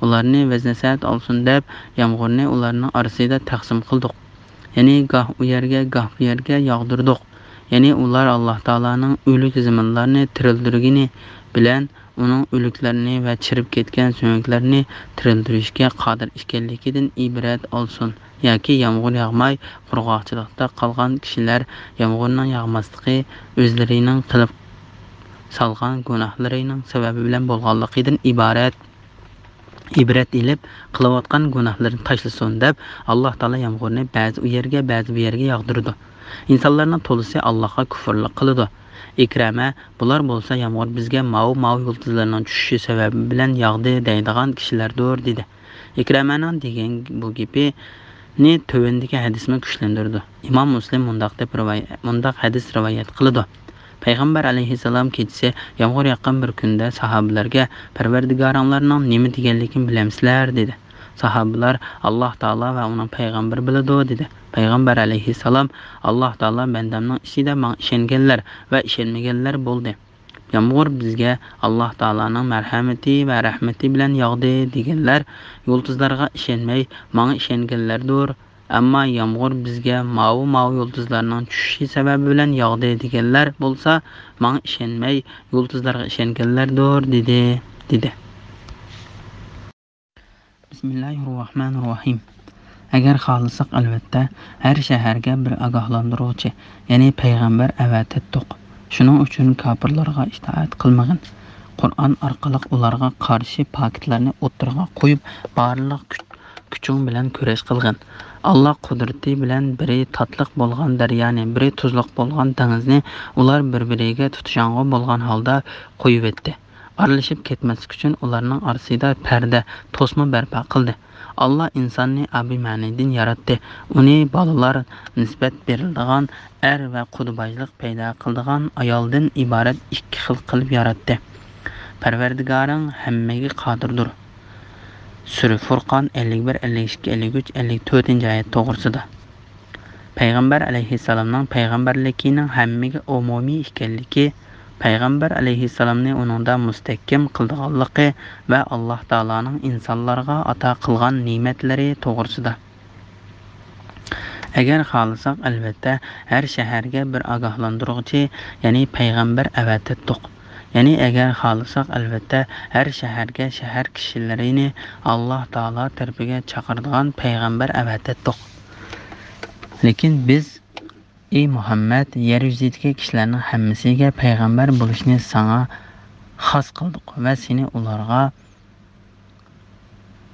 ئۇلارنى ۋەز-نەسىھەت ئالسۇن دەپ، يامغۇرنى ئۇلارنىڭ ئارىسىدا تەقسىم قىلدۇق. يەنى گاھ ئۇ يەرگە، گاھ بۇ يەرگە ياغدۇردۇق. يەنى ئۇلار ئاللاھ تائالانىڭ ئۆلۈك زېمىنلارنى تىرىلدۈرگىنى بىلەن ئۇنىڭ ئۆلۈكلەرنى ۋە چىرىپ كەتكەن سۆڭەكلەرنى تىرىلدۈرۈشكە قادىر ئىكەنلىكىدىن ئىبرەت ئالسۇن. ياكى يامغۇر ياغماي، قۇرغاقچىلىقتا قالغان كىشىلەر يامغۇرنىڭ ياغماسلىقى ئۆزلىرىنىڭ قىلىپ سالغان گۇناھلىرىنىڭ سەۋەبى بىلەن بولغانلىقىدىن ئىبارەت، ئىبرەت ئېلىپ، قىلىۋاتقان گۇناھلىرىنى تاشلىسۇن دەپ، ئاللاھ تائالا يامغۇرنى بەزى ئۇ يەرگە، بەزى بۇ يەرگە ياغدۇرىدۇ. ئىنسانلارنىڭ تولىسى ئاللاھقا كۇفرلۇق قىلىدۇ. ئىكرەمە: بۇلار بولسا يامغۇر بىزگە ماۋۇ، ماۋۇ يۇلتۇزلارنىڭ چۈشۈشى سەۋەبى بىلەن ياغدى دەيدىغان كىشىلەردۇر، دېدى. ئىكرەمەنىڭ دېگەن بۇ گېپىنى تۆۋەندىكى ھەدىسمۇ كۈچلەندۈرىدۇ. ئىمام مۇسلىم مۇنداق دەپ رىۋايە-، مۇنداق ھەدىس رىۋايەت قىلىدۇ. پەيغەمبەر ئەلەيھىسسالام كېچىسى يامغۇر ياغقان بىر كۈندە ساھابىلەرگە: «پەرۋەردىگارىڭلارنىڭ نېمە دېگەنلىكىنى بىلەمسىلەر؟» دېدى. ساھابىلار: «ئاللاھ تائالا ۋە ئۇنىڭ پەيغەمبىرى بىلىدۇ» دېدى. پەيغەمبەر ئەلەيھىسسالام: «ئاللاھ تائالا بەندەمنىڭ ئىچىدە ماڭا ئىشەنگەنلەر ۋە ئىشەنمىگەنلەر بولدى. يامغۇر بىزگە ئاللاھ تائالانىڭ مەرھەمىتى ۋە رەھمىتى بىلەن ياغدى» دېگەنلەر يۇلتۇزلارغا ئىشەنمەي، ماڭا ئىشەنگەنلەردۇر. ئەمما يامغۇر بىزگە ماۋۇ، ماۋۇ يۇلتۇزلارنىڭ چۈشۈشى سەۋەبى بىلەن ياغدى دېگەنلەر بولسا، ماڭا ئىشەنمەي، يۇلتۇزلارغا ئىشەنگەنلەردۇر، دېدى، دېدى. بىسمىللاھىررەھمانىررەھىم. ئەگەر خالىساق، ئەلۋەتتە، ھەر شەھەرگە بىر ئاگاھلاندۇرغۇچى، يەنى پەيغەمبەر ئەۋەتەتتۇق. شۇنىڭ ئۈچۈن كاپىرلارغا ئىتائەت قىلمىغىن. قۇرئان ئارقىلىق ئۇلارغا قارشى پاكىتلارنى ئوتتۇرىغا قويۇپ، بارلىق كۈچ-، كۈچۈڭ بىلەن كۈرەش قىلغىن. ئاللا قۇدرىتى بىلەن بىرى تاتلىق بولغان دەريانى، بىرى تۇزلۇق بولغان دېڭىزنى ئۇلار بىر-بىرىگە تۇتىشاڭغۇ بولغان ھالدا قويۇۋەتتى. ئارىلىشىپ كەتمەسلىك ئۈچۈن ئۇلارنىڭ ئارىسىدا پەردە، توسما بەرپا قىلدى. ئاللا ئىنساننى ئابىمەنىدىن ياراتتى. ئۇنى بالىلار نىسبەت بېرىلىدىغان، ئەر ۋە قۇدا باجلىق پەيدا قىلىدىغان ئايالدىن ئىبارەت ئىككى خىل قىلىپ ياراتتى. پەرۋەردىگارىڭ ھەممىگە قادىردۇر. سۈرە فۇرقان ئەللىك بىر، ئەللىك ئىككى، ئەللىك ئۈچ، ئەللىك تۆتىنچى ئايەت توغرىسىدا. پەيغەمبەر ئەلەيھىسسالامنىڭ پەيغەمبەرلىكىنىڭ ھەممىگە ئومۇمىي ئىكەنلىكى، پەيغەمبەر ئەلەيھىسسالامنى ئۇنىڭدا مۇستەھكەم قىلىدىغانلىقى ۋە ئاللا تائالانىڭ ئىنسانلارغا ئاتا قىلغان نېمەتلىرى توغرىسىدا. ئەگەر خالىساق، ئەلۋەتتە، ھەر شەھەرگە بىر ئاگاھلاندۇرغۇچى، يەنى پەيغەمبەر ئەۋەتەتتۇق. يەنى ئەگەر خالىساق، ئەلۋەتتە، ھەر شەھەرگە شەھەر كىشىلىرىنى ئاللا تائالا تەرىپىگە چاقىرىدىغان پەيغەمبەر ئەۋەتەتتۇق. لېكىن بىز، ئى مۇھەممەد، يەر يۈزىدىكى كىشىلەرنىڭ ھەممىسىگە پەيغەمبەر بولۇشنى ساڭا خاس قىلدۇق ۋە سېنى ئۇلارغا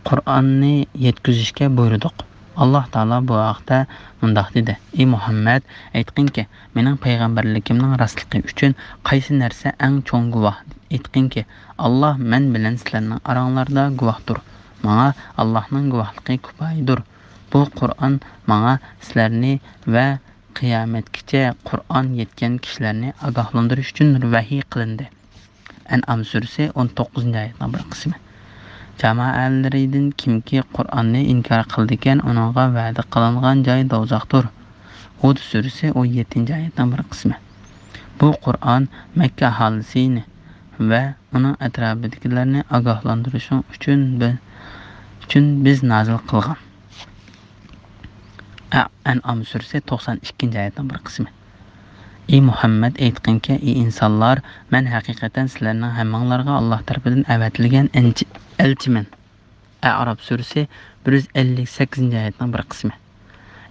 قۇرئاننى يەتكۈزۈشكە بۇيرۇدۇق. ئاللا تائالا بۇ ھەقتە مۇنداق دېدى: ئى مۇھەممەد، ئېيتقىنكى، مېنىڭ پەيغەمبەرلىكىمنىڭ راستلىقى ئۈچۈن قايسى نەرسە ئەڭ چوڭ گۇۋاھ؟ ئېيتقىنكى، ئاللا مەن بىلەن سىلەرنىڭ ئاراڭلاردا گۇۋاھتۇر. ماڭا ئاللانىڭ گۇۋاھلىقى كۇپايىدۇر. بۇ قۇرئان ماڭا سىلەرنى ۋە قىيامەتكىچە قۇرئان يەتكەن كىشىلەرنى ئاگاھلاندۇرۇش ئۈچۈن ۋەھىي قىلىندى. ئەنئام سۈرىسى ئون توققۇزىنچى ئايەتنىڭ بىر قىسمى. جامائەلىرىدىن كىمكى قۇرئاننى ئىنكار قىلىدىكەن، ئۇنىڭغا ۋەدە قىلىنغان جاي دوزاختۇر. ھۇد سۈرىسى ئون يەتتىنچى ئايەتنىڭ بىر قىسمى. بۇ قۇرئان مەككە ئاھالىسىنى ۋە ئۇنىڭ ئەتراپىدىكىلەرنى ئاگاھلاندۇرۇشۇڭ ئۈچۈن بى-، ئۈچۈن بىز نازىل قىلغان. ئە-، ئەنئام سۈرىسى توقسان ئىككىنچى ئايەتنىڭ بىر قىسمى. ئى مۇھەممەد، ئېيتقىنكى، ئى ئىنسانلار، مەن ھەقىقەتەن سىلەرنىڭ ھەممىڭلارغا ئاللاھ تەرىپىدىن ئەۋەتىلگەن ئەنچى-، ئەلچىمەن. ئەئراپ سۈرىسى بىر يۈز ئەللىك سەككىزىنچى ئايەتنىڭ بىر قىسمى.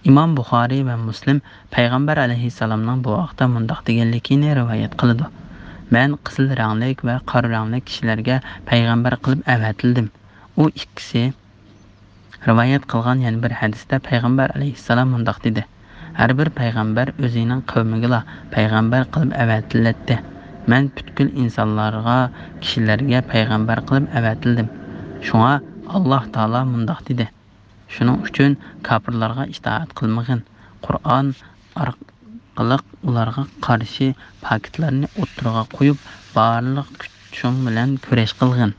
ئىمام بۇخارىي ۋە مۇسلىم پەيغەمبەر ئەلەيھىسسالامنىڭ بۇ ھەقتە مۇنداق دېگەنلىكىنى رىۋايەت قىلىدۇ: مەن قىزىل رەڭلىك ۋە قارا رەڭلىك كىشىلەرگە پەيغەمبەر قىلىپ ئەۋەتىلدىم. ئۇ ئىككىسى رىۋايەت قىلغان يەنە بىر ھەدىستە پەيغەمبەر ئەلەيھىسسالام مۇنداق دېدى: ھەر بىر پەيغەمبەر ئۆزىنىڭ قەۋمىگىلا پەيغەمبەر قىلىپ ئەۋەتىلەتتى. مەن پۈتكۈل ئىنسانلارغا، كىشىلەرگە پەيغەمبەر قىلىپ ئەۋەتىلدىم. شۇڭا ئاللاھ تائالا مۇنداق دېدى: شۇنىڭ ئۈچۈن كاپىرلارغا ئىتائەت قىلمىغىن. قۇرئان ئارقىلىق ئۇلارغا قارشى پاكىتلارنى ئوتتۇرىغا قويۇپ، بارلىق كۈچۈڭ بىلەن كۈرەش قىلغىن.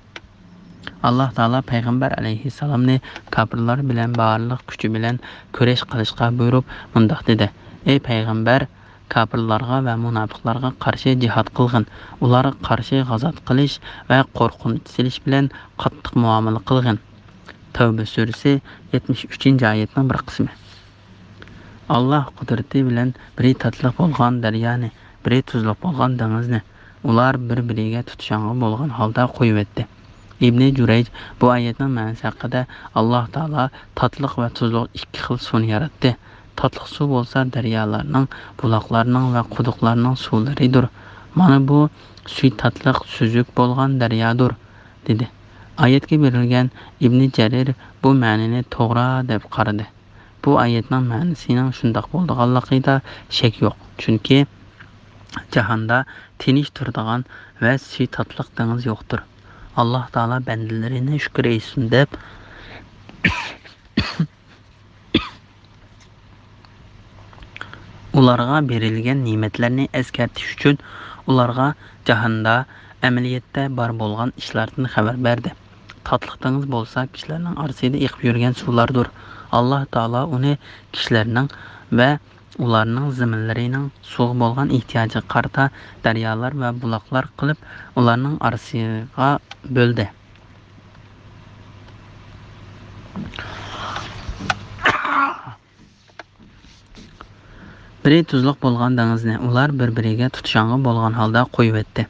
ئاللاھ تائالا پەيغەمبەر ئەلەيھىسسالامنى كاپىرلار بىلەن بارلىق كۈچى بىلەن كۈرەش قىلىشقا بۇيرۇپ، مۇنداق دېدى: ئەي پەيغەمبەر، كاپىرلارغا ۋە مۇناپىقلارغا قارشى جىھاد قىلغىن، ئۇلارغا قارشى غازات قىلىش ۋە قورقۇنچ سېلىش بىلەن قاتتىق مۇئامىلە قىلغىن. تەۋبە سۈرىسى يەتمىش ئۈچىنچى ئايەتنىڭ بىر قىسمى. ئاللاھ قۇدرىتى بىلەن بىرى تاتلىق بولغان دەريانى، بىرى تۇزلۇق بولغان دېڭىزنى، ئۇلار بىر-بىرىگە تۇتىشىڭغا بولغان ھالدا قويۇۋەتتى. ئىبنى جۇرەيج بۇ ئايەتنىڭ مەنىسى ھەققىدە، ئاللاھ تائالا تاتلىق ۋە تۇزلۇق ئىككى خىل سۇنى ياراتتى. تاتلىق سۇ بولسا دەريالارنىڭ، بۇلاقلارنىڭ ۋە قۇدۇقلارنىڭ سۇلىرىدۇر. مانا بۇ سۈيى تاتلىق، سۈزۈك بولغان دەريادۇر، دېدى. ئايەتكە بېرىلگەن ئىبنى جەرىر بۇ مەنىنى توغرا دەپ قارىدى. بۇ ئايەتنىڭ مەنىسىنىڭ شۇنداق بولىدىغانلىقىدا شەك يوق، چۈنكى جاھاندا تىنچ تۇرىدىغان ۋە سۈيى تاتلىق دېڭىز يوقتۇر. ئاللاھ تائالا بەندىلىرىنى شۈكۈر ئېيتسۇن دەپ، ئۇلارغا بېرىلگەن نېمەتلەرنى ئەسكەرتىش ئۈچۈن، ئۇلارغا جاھاندا ئەمەلىيەتتە بار بولغان ئىشلاردىن خەۋەر بەردى. تاتلىق دېڭىز بولسا كىشىلەرنىڭ ئارىسىدا ئېقىپ يۈرگەن سۇلاردۇر. ئاللاھ تائالا ئۇنى كىشىلەرنىڭ ۋە ئۇلارنىڭ زېمىنلىرىنىڭ سۇغا بولغان ئېھتىياجىغا قارىتا دەريالار ۋە بۇلاقلار قىلىپ، ئۇلارنىڭ ئارىسىغا بۆلدى. بىرى تۇزلۇق بولغان دېڭىزنى ئۇلار بىر-بىرىگە تۇتۇشاڭغا بولغان ھالدا قويۇۋەتتى.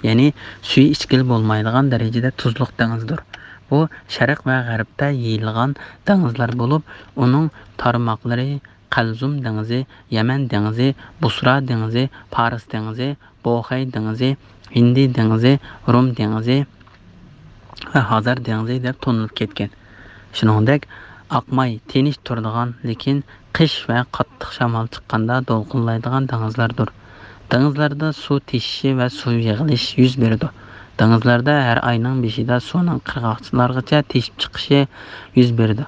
يەنى سۈيى ئىچكىلى بولمايدىغان دەرىجىدە تۇزلۇق دېڭىزدۇر. بۇ شەرق ۋە غەربتە يېيىلغان دېڭىزلار بولۇپ، ئۇنىڭ تارماقلىرى قەلزۇم دېڭىزى، يەمەن دېڭىزى، بۇسرا دېڭىزى، پارس دېڭىزى، بوخەي دېڭىزى، ھىندى دېڭىزى، رۇم دېڭىزى ۋە ھازار دېڭىزى دەپ تونۇلۇپ كەتكەن. شۇنىڭدەك ئاقماي، تىنچ تۇرىدىغان، لېكىن قىش ۋە قاتتىق شامال چىققاندا دولقۇنلايدىغان دېڭىزلاردۇر. دېڭىزلاردا سۇ تېشىشى ۋە سۇ يىغىلىش يۈز بېرىدۇ. دېڭىزلاردا ھەر ئاينىڭ بېشىدا سۇنىڭ قىرغاقلارغىچە تېشىپ چىقىشى يۈز بېرىدۇ.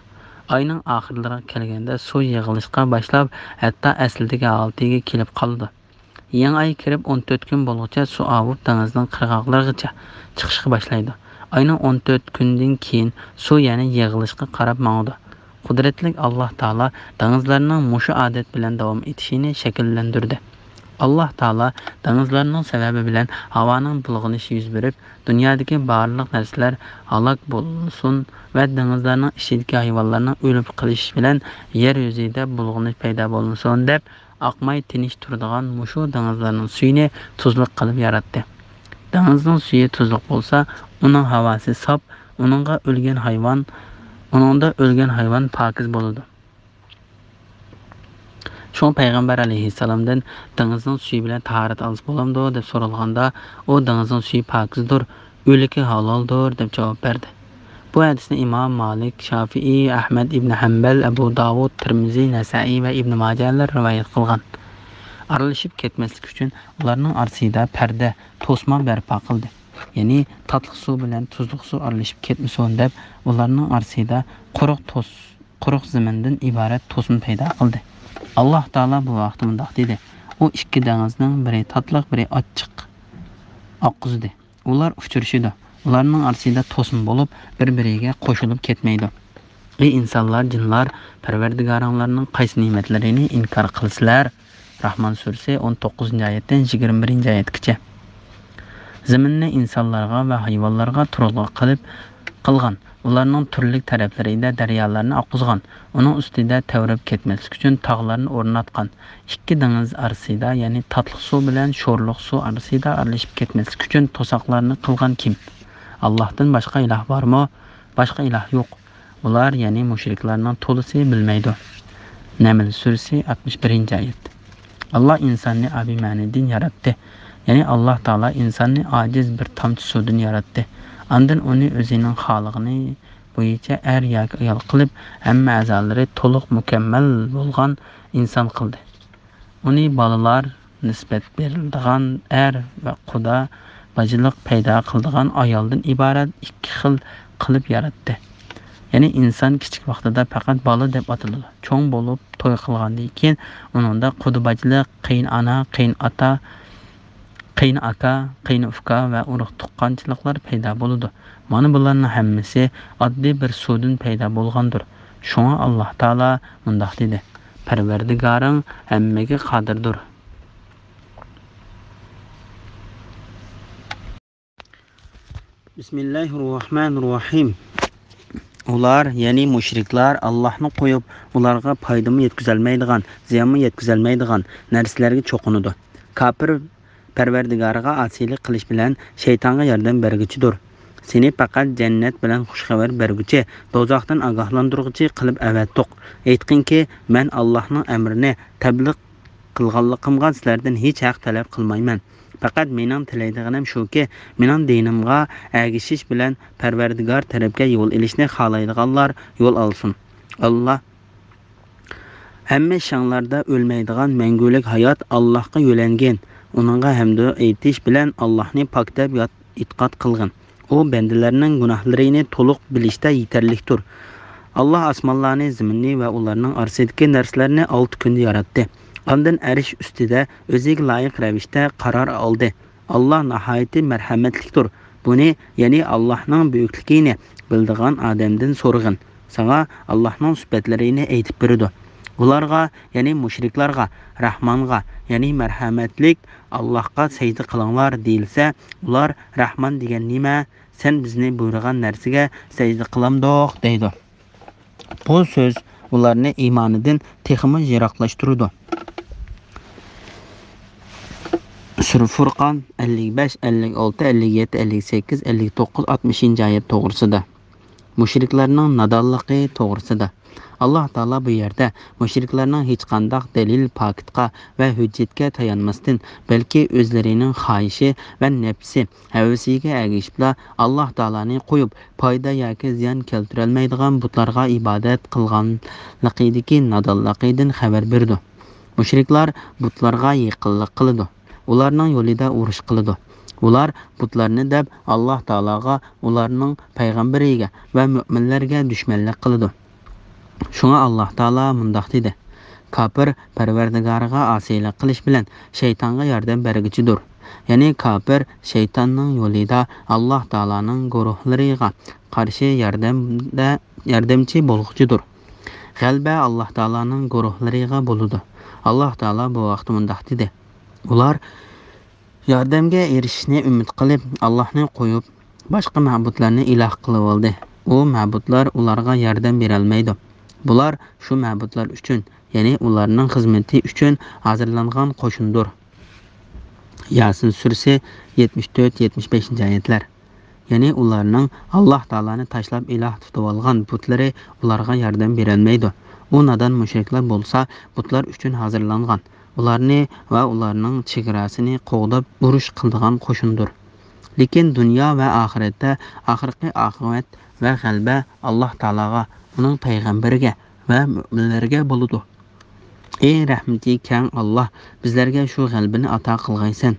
ئاينىڭ ئاخىرلىرىغا كەلگەندە سۇ يىغىلىشقا باشلاپ، ھەتتا ئەسلىدىكى ھالىتىگە كېلىپ قالىدۇ. يېڭى ئاي كىرىپ ئون تۆت كۈن بولغۇچە سۇ ئاۋۇپ دېڭىزنىڭ قىرغاقلىرىغىچە چىقىشقا باشلايدۇ. ئاينىڭ ئون تۆت كۈنىدىن كېيىن سۇ يەنە يىغىلىشقا قاراپ ماڭىدۇ. قۇدرەتلىك ئاللاھ تائالا دېڭىزلارنىڭ مۇشۇ ئادەت بىلەن داۋام ئېتىشىنى شەكىللەندۈردى. ئاللاھ تائالا دېڭىزلارنىڭ سەۋەبى بىلەن ھاۋانىڭ بۇلغىنىشى يۈز بېرىپ، دۇنيادىكى بارلىق نەرسىلەر ھالاك بولسۇن ۋە دېڭىزلارنىڭ ئىچىدىكى ھايۋانلارنىڭ ئۆلۈپ قېلىشى بىلەن يەر يۈزىدە بۇلغىنىش پەيدا بولمىسۇن دەپ، ئاقماي تىنچ تۇرىدىغان مۇشۇ دېڭىزلارنىڭ سۈيىنى تۇزلۇق قىلىپ ياراتتى. دېڭىزنىڭ سۈيى تۇزلۇق بولسا، ئۇنىڭ ھاۋاسى ساپ، ئۇنىڭغا ئۆلگەن ھايۋان، ئۇنىڭدا ئۆلگەن ھايۋان پاكىز بولىدۇ. شۇڭا پەيغەمبەر ئەلەيھىسسالامدىن «دېڭىزنىڭ سۈيى بىلەن تاھارەت ئالسا بولامدۇ؟» دەپ سورالغاندا، ئۇ «دېڭىزنىڭ سۈيى پاكىزدۇر، ئۆلۈكى ھالالدۇر» دەپ جاۋاب بەردى. بۇ ھەدىسنى ئىمام مالىك، شافىئىي، ئەھمەد ئىبن ھەمبەل، ئەبۇ داۋۇد، تىرمىزى، نەسائىي ۋە ئىبن ماجەلەر رىۋايەت قىلغان. ئارىلىشىپ كەتمەسلىك ئۈچۈن ئۇلارنىڭ ئارىسىدا پەردە، توسما بەرپا قىلدى. يەنى تاتلىق سۇ بىلەن تۇزلۇق سۇ ئارىلىشىپ كەتمىسۇن دەپ، ئۇلارنىڭ ئارىسىدا قۇرۇق توس-، قۇرۇق زېمىندىن ئىبارەت توسما پەيدا قىلدى. ئاللاھ تائالا بۇ ھەقتە مۇنداق دېدى: ئۇ ئىككى دېڭىزنىڭ بىرى تاتلىق، بىرى ئاچچىق ئاققۇزدى. ئۇلار ئۇچرىشىدۇ. ئۇلارنىڭ ئارىسىدا توسما بولۇپ، بىر-بىرىگە قوشۇلۇپ كەتمەيدۇ. ئەي ئىنسانلار، جىنلار، پەرۋەردىگارىڭلارنىڭ قايسى نېمەتلىرىنى ئىنكار قىلىسىلەر؟ راھمان سۈرىسى ئون توققۇزىنچى ئايەتتىن يىگىرمە بىرىنچى ئايەتكىچە. زېمىننى ئىنسانلارغا ۋە ھايۋانلارغا تۇرالغۇ قىلىپ قىلغان، ئۇلارنىڭ تۈرلۈك تەرەپلىرىدە دەريالارنى ئاققۇزغان، ئۇنىڭ ئۈستىدە تەۋرەپ كەتمەسلىك ئۈچۈن تاغلارنى ئورناتقان، ئىككى دېڭىز ئارىسىدا، يەنى تاتلىق سۇ بىلەن شورلۇق سۇ ئارىسىدا ئارىلىشىپ كەتمەسلىك ئۈچۈن توساقلارنى قىلغان كىم؟ ئاللاھتىن باشقا ئىلاھ بارمۇ؟ باشقا ئىلاھ يوق. ئۇلار، يەنى مۇشرىكلارنىڭ تولىسى بىلمەيدۇ. نەمل سۈرىسى، ئاتمىش بىرىنچى ئايەت. ئاللا ئىنساننى ئابىمەنىدىن ياراتتى. يەنى ئاللا تائالا ئىنساننى ئاجىز بىر تامچە سۇدىن ياراتتى. ئاندىن ئۇنى ئۆزىنىڭ خالىغىنى بويىچە ئەر ياكى ئايال قىلىپ، ھەممە ئەزالىرى تولۇق مۇكەممەل بولغان ئىنسان قىلدى. ئۇنى بالىلار، نىسبەت بېرىلىدىغان ئەر ۋە قۇدا، باجىلىق پەيدا قىلىدىغان ئايالدىن ئىبارەت ئىككى خىل قىلىپ ياراتتى. يەنى ئىنسان كىچىك ۋاقتىدا پەقەت بالا دەپ ئاتىلىدۇ. چوڭ بولۇپ توي قىلغاندىن كېيىن ئۇنىڭدا قۇدا باجىلىق، قېيىن ئانا، قېيىن ئاتا، قېيىن ئاكا، قېيىن ئۇكا ۋە ئۇرۇق تۇغقانچىلىقلار پەيدا بولىدۇ. مانا بۇلارنىڭ ھەممىسى ئاددىي بىر سۇدىن پەيدا بولغاندۇر. شۇڭا ئاللا تائالا مۇنداق دېدى: پەرۋەردىگارىڭ ھەممىگە قادىردۇر. بىسمىللاھىررەھمانىررەھىم. ئۇلار، يەنى مۇشرىكلار، ئاللاھنى قويۇپ، ئۇلارغا پايدىمۇ يەتكۈزەلمەيدىغان، زىيانمۇ يەتكۈزەلمەيدىغان نەرسىلەرگە چوقۇنىدۇ. كاپىر پەرۋەردىگارىغا ئاسىيلىق قىلىش بىلەن شەيتانغا ياردەم بەرگۈچىدۇر. سېنى پەقەت جەننەت بىلەن خۇش خەۋەر بەرگۈچى، دوزاختىن ئاگاھلاندۇرغۇچى قىلىپ ئەۋەتتۇق. ئېيتقىنكى، مەن ئاللاھنىڭ ئەمرىنى تەبلىغ قىلغانلىقىمغا سىلەردىن ھېچ ھەق تەلەپ قىلمايمەن. پەقەت مېنىڭ تىلەيدىغىنىم شۇكى، مېنىڭ دىنىمغا ئەگىشىش بىلەن پەرۋەردىگار تەرەپكە يول ئېلىشنى خالايدىغانلار يول ئالسۇن. ئاللا ھەممە ئىشىڭلاردا ئۆلمەيدىغان مەڭگۈلۈك ھايات ئاللاھقا يۆلەنگىن. ئۇنىڭغا ھەمدۇ ئېيتىش بىلەن ئاللاھنى پاك دەپ يات-، ئېتىقاد قىلغىن. ئۇ بەندىلەرنىڭ گۇناھلىرىنى تولۇق بىلىشتە يېتەرلىكتۇر. ئاللا ئاسمانلارنى، زېمىننى ۋە ئۇلارنىڭ ئارىسىدىكى نەرسىلەرنى ئالتە كۈندە ياراتتى. ئاندىن ئەرش ئۈستىدە ئۆزىگە لايىق رەۋىشتە قارار ئالدى. ئاللا ناھايىتى مەرھەمەتلىكتۇر. بۇنى، يەنى ئاللاھنىڭ بۈيۈكلۈكىنى بىلىدىغان ئادەمدىن سورىغىن. ساڭا ئاللاھنىڭ سۈپەتلىرىنى ئېيتىپ بېرىدۇ. ئۇلارغا، يەنى مۇشرىكلارغا، راھمانغا، يەنى مەرھەمەتلىك ئاللاھقا سەجدە قىلىڭلار دېيىلسە، ئۇلار، راھمان دېگەن نېمە؟ سەن بىزنى بۇيرۇغان نەرسىگە سەجدە قىلامدۇق؟ دەيدۇ. بۇ سۆز ئۇلارنى ئىمانىدىن تېخىمۇ يىراقلاشتۇرىدۇ. سۈرە فۇرقان، ئەللىك بەش، ئەللىك ئالتە، ئەللىك يەتتە، ئەللىك سەككىز، ئەللىك توققۇز، ئاتمىشىنچى ئايەت توغرىسىدا. مۇشرىكلارنىڭ نادانلىقى توغرىسىدا. ئاللا تائالا بۇ يەردە مۇشرىكلارنىڭ ھېچقانداق دەلىل، پاكىتقا ۋە ھۆججەتكە تايانماستىن، بەلكى ئۆزلىرىنىڭ خاھىشى ۋە نەپسى ھەۋىسىگە ئەگىشىپلا ئاللا تائالانى قويۇپ، پايدا ياكى زىيان كەلتۈرەلمەيدىغان بۇتلارغا ئىبادەت قىلغانلىقىدىكى نادانلىقىدىن خەۋەر بېرىدۇ. مۇشرىكلار بۇتلارغا يېقىنلىق قىلىدۇ. ئۇلارنىڭ يولىدا ئۇرۇش قىلىدۇ. ئۇلار بۇتلارنى دەپ، ئاللا تائالاغا، ئۇلارنىڭ پەيغەمبىرىگە ۋە مۆمىنلەرگە دۈشمەنلىك قىلىدۇ. شۇڭا ئاللا تائالا مۇنداق دېدى: كاپىر پەرۋەردىگارىغا ئاسىيلىق قىلىش بىلەن شەيتانغا ياردەم بەرگۈچىدۇر. يەنى كاپىر شەيتاننىڭ يولىدا ئاللا تائالانىڭ گۇرۇھلىرىغا قارشى ياردەمدە، ياردەمچى بولغۇچىدۇر. غەلىبە ئاللا تائالانىڭ گۇرۇھلىرىغا بولىدۇ. ئاللا تائالا بۇ ھەقتە مۇنداق دېدى: ئۇلار ياردەمگە ئېرىشىشنى ئۈمىد قىلىپ، ئاللاھنى قويۇپ، باشقا مەبۇدلارنى ئىلاھ قىلىۋالدى. ئۇ مەبۇدلار ئۇلارغا ياردەم بېرەلمەيدۇ. بۇلار شۇ مەبۇدلار ئۈچۈن، يەنى ئۇلارنىڭ خىزمىتى ئۈچۈن ھازىرلانغان قوشۇندۇر. ياسىن سۈرىسى، يەتمىش تۆت، يەتمىش بەشىنچى ئايەتلەر. يەنى ئۇلارنىڭ ئاللا تائالانى تاشلاپ ئىلاھ تۇتۇۋالغان بۇتلىرى ئۇلارغا ياردەم بېرەلمەيدۇ. ئۇ نادان مۇشرىكلار بولسا بۇتلار ئۈچۈن ھازىرلانغان، ئۇلارنى ۋە ئۇلارنىڭ چېگراسىنى قوغداپ ئۇرۇش قىلىدىغان قوشۇندۇر. لېكىن دۇنيا ۋە ئاخىرەتتە ئاخىرقى ئاقىۋەت ۋە غەلىبە ئاللا تائالاغا، ئۇنىڭ پەيغەمبىرىگە ۋە مۆمىنلەرگە بولىدۇ. ئەي رەھمىتى كەڭ ئاللا، بىزلەرگە شۇ غەلىبىنى ئاتا قىلغايسەن.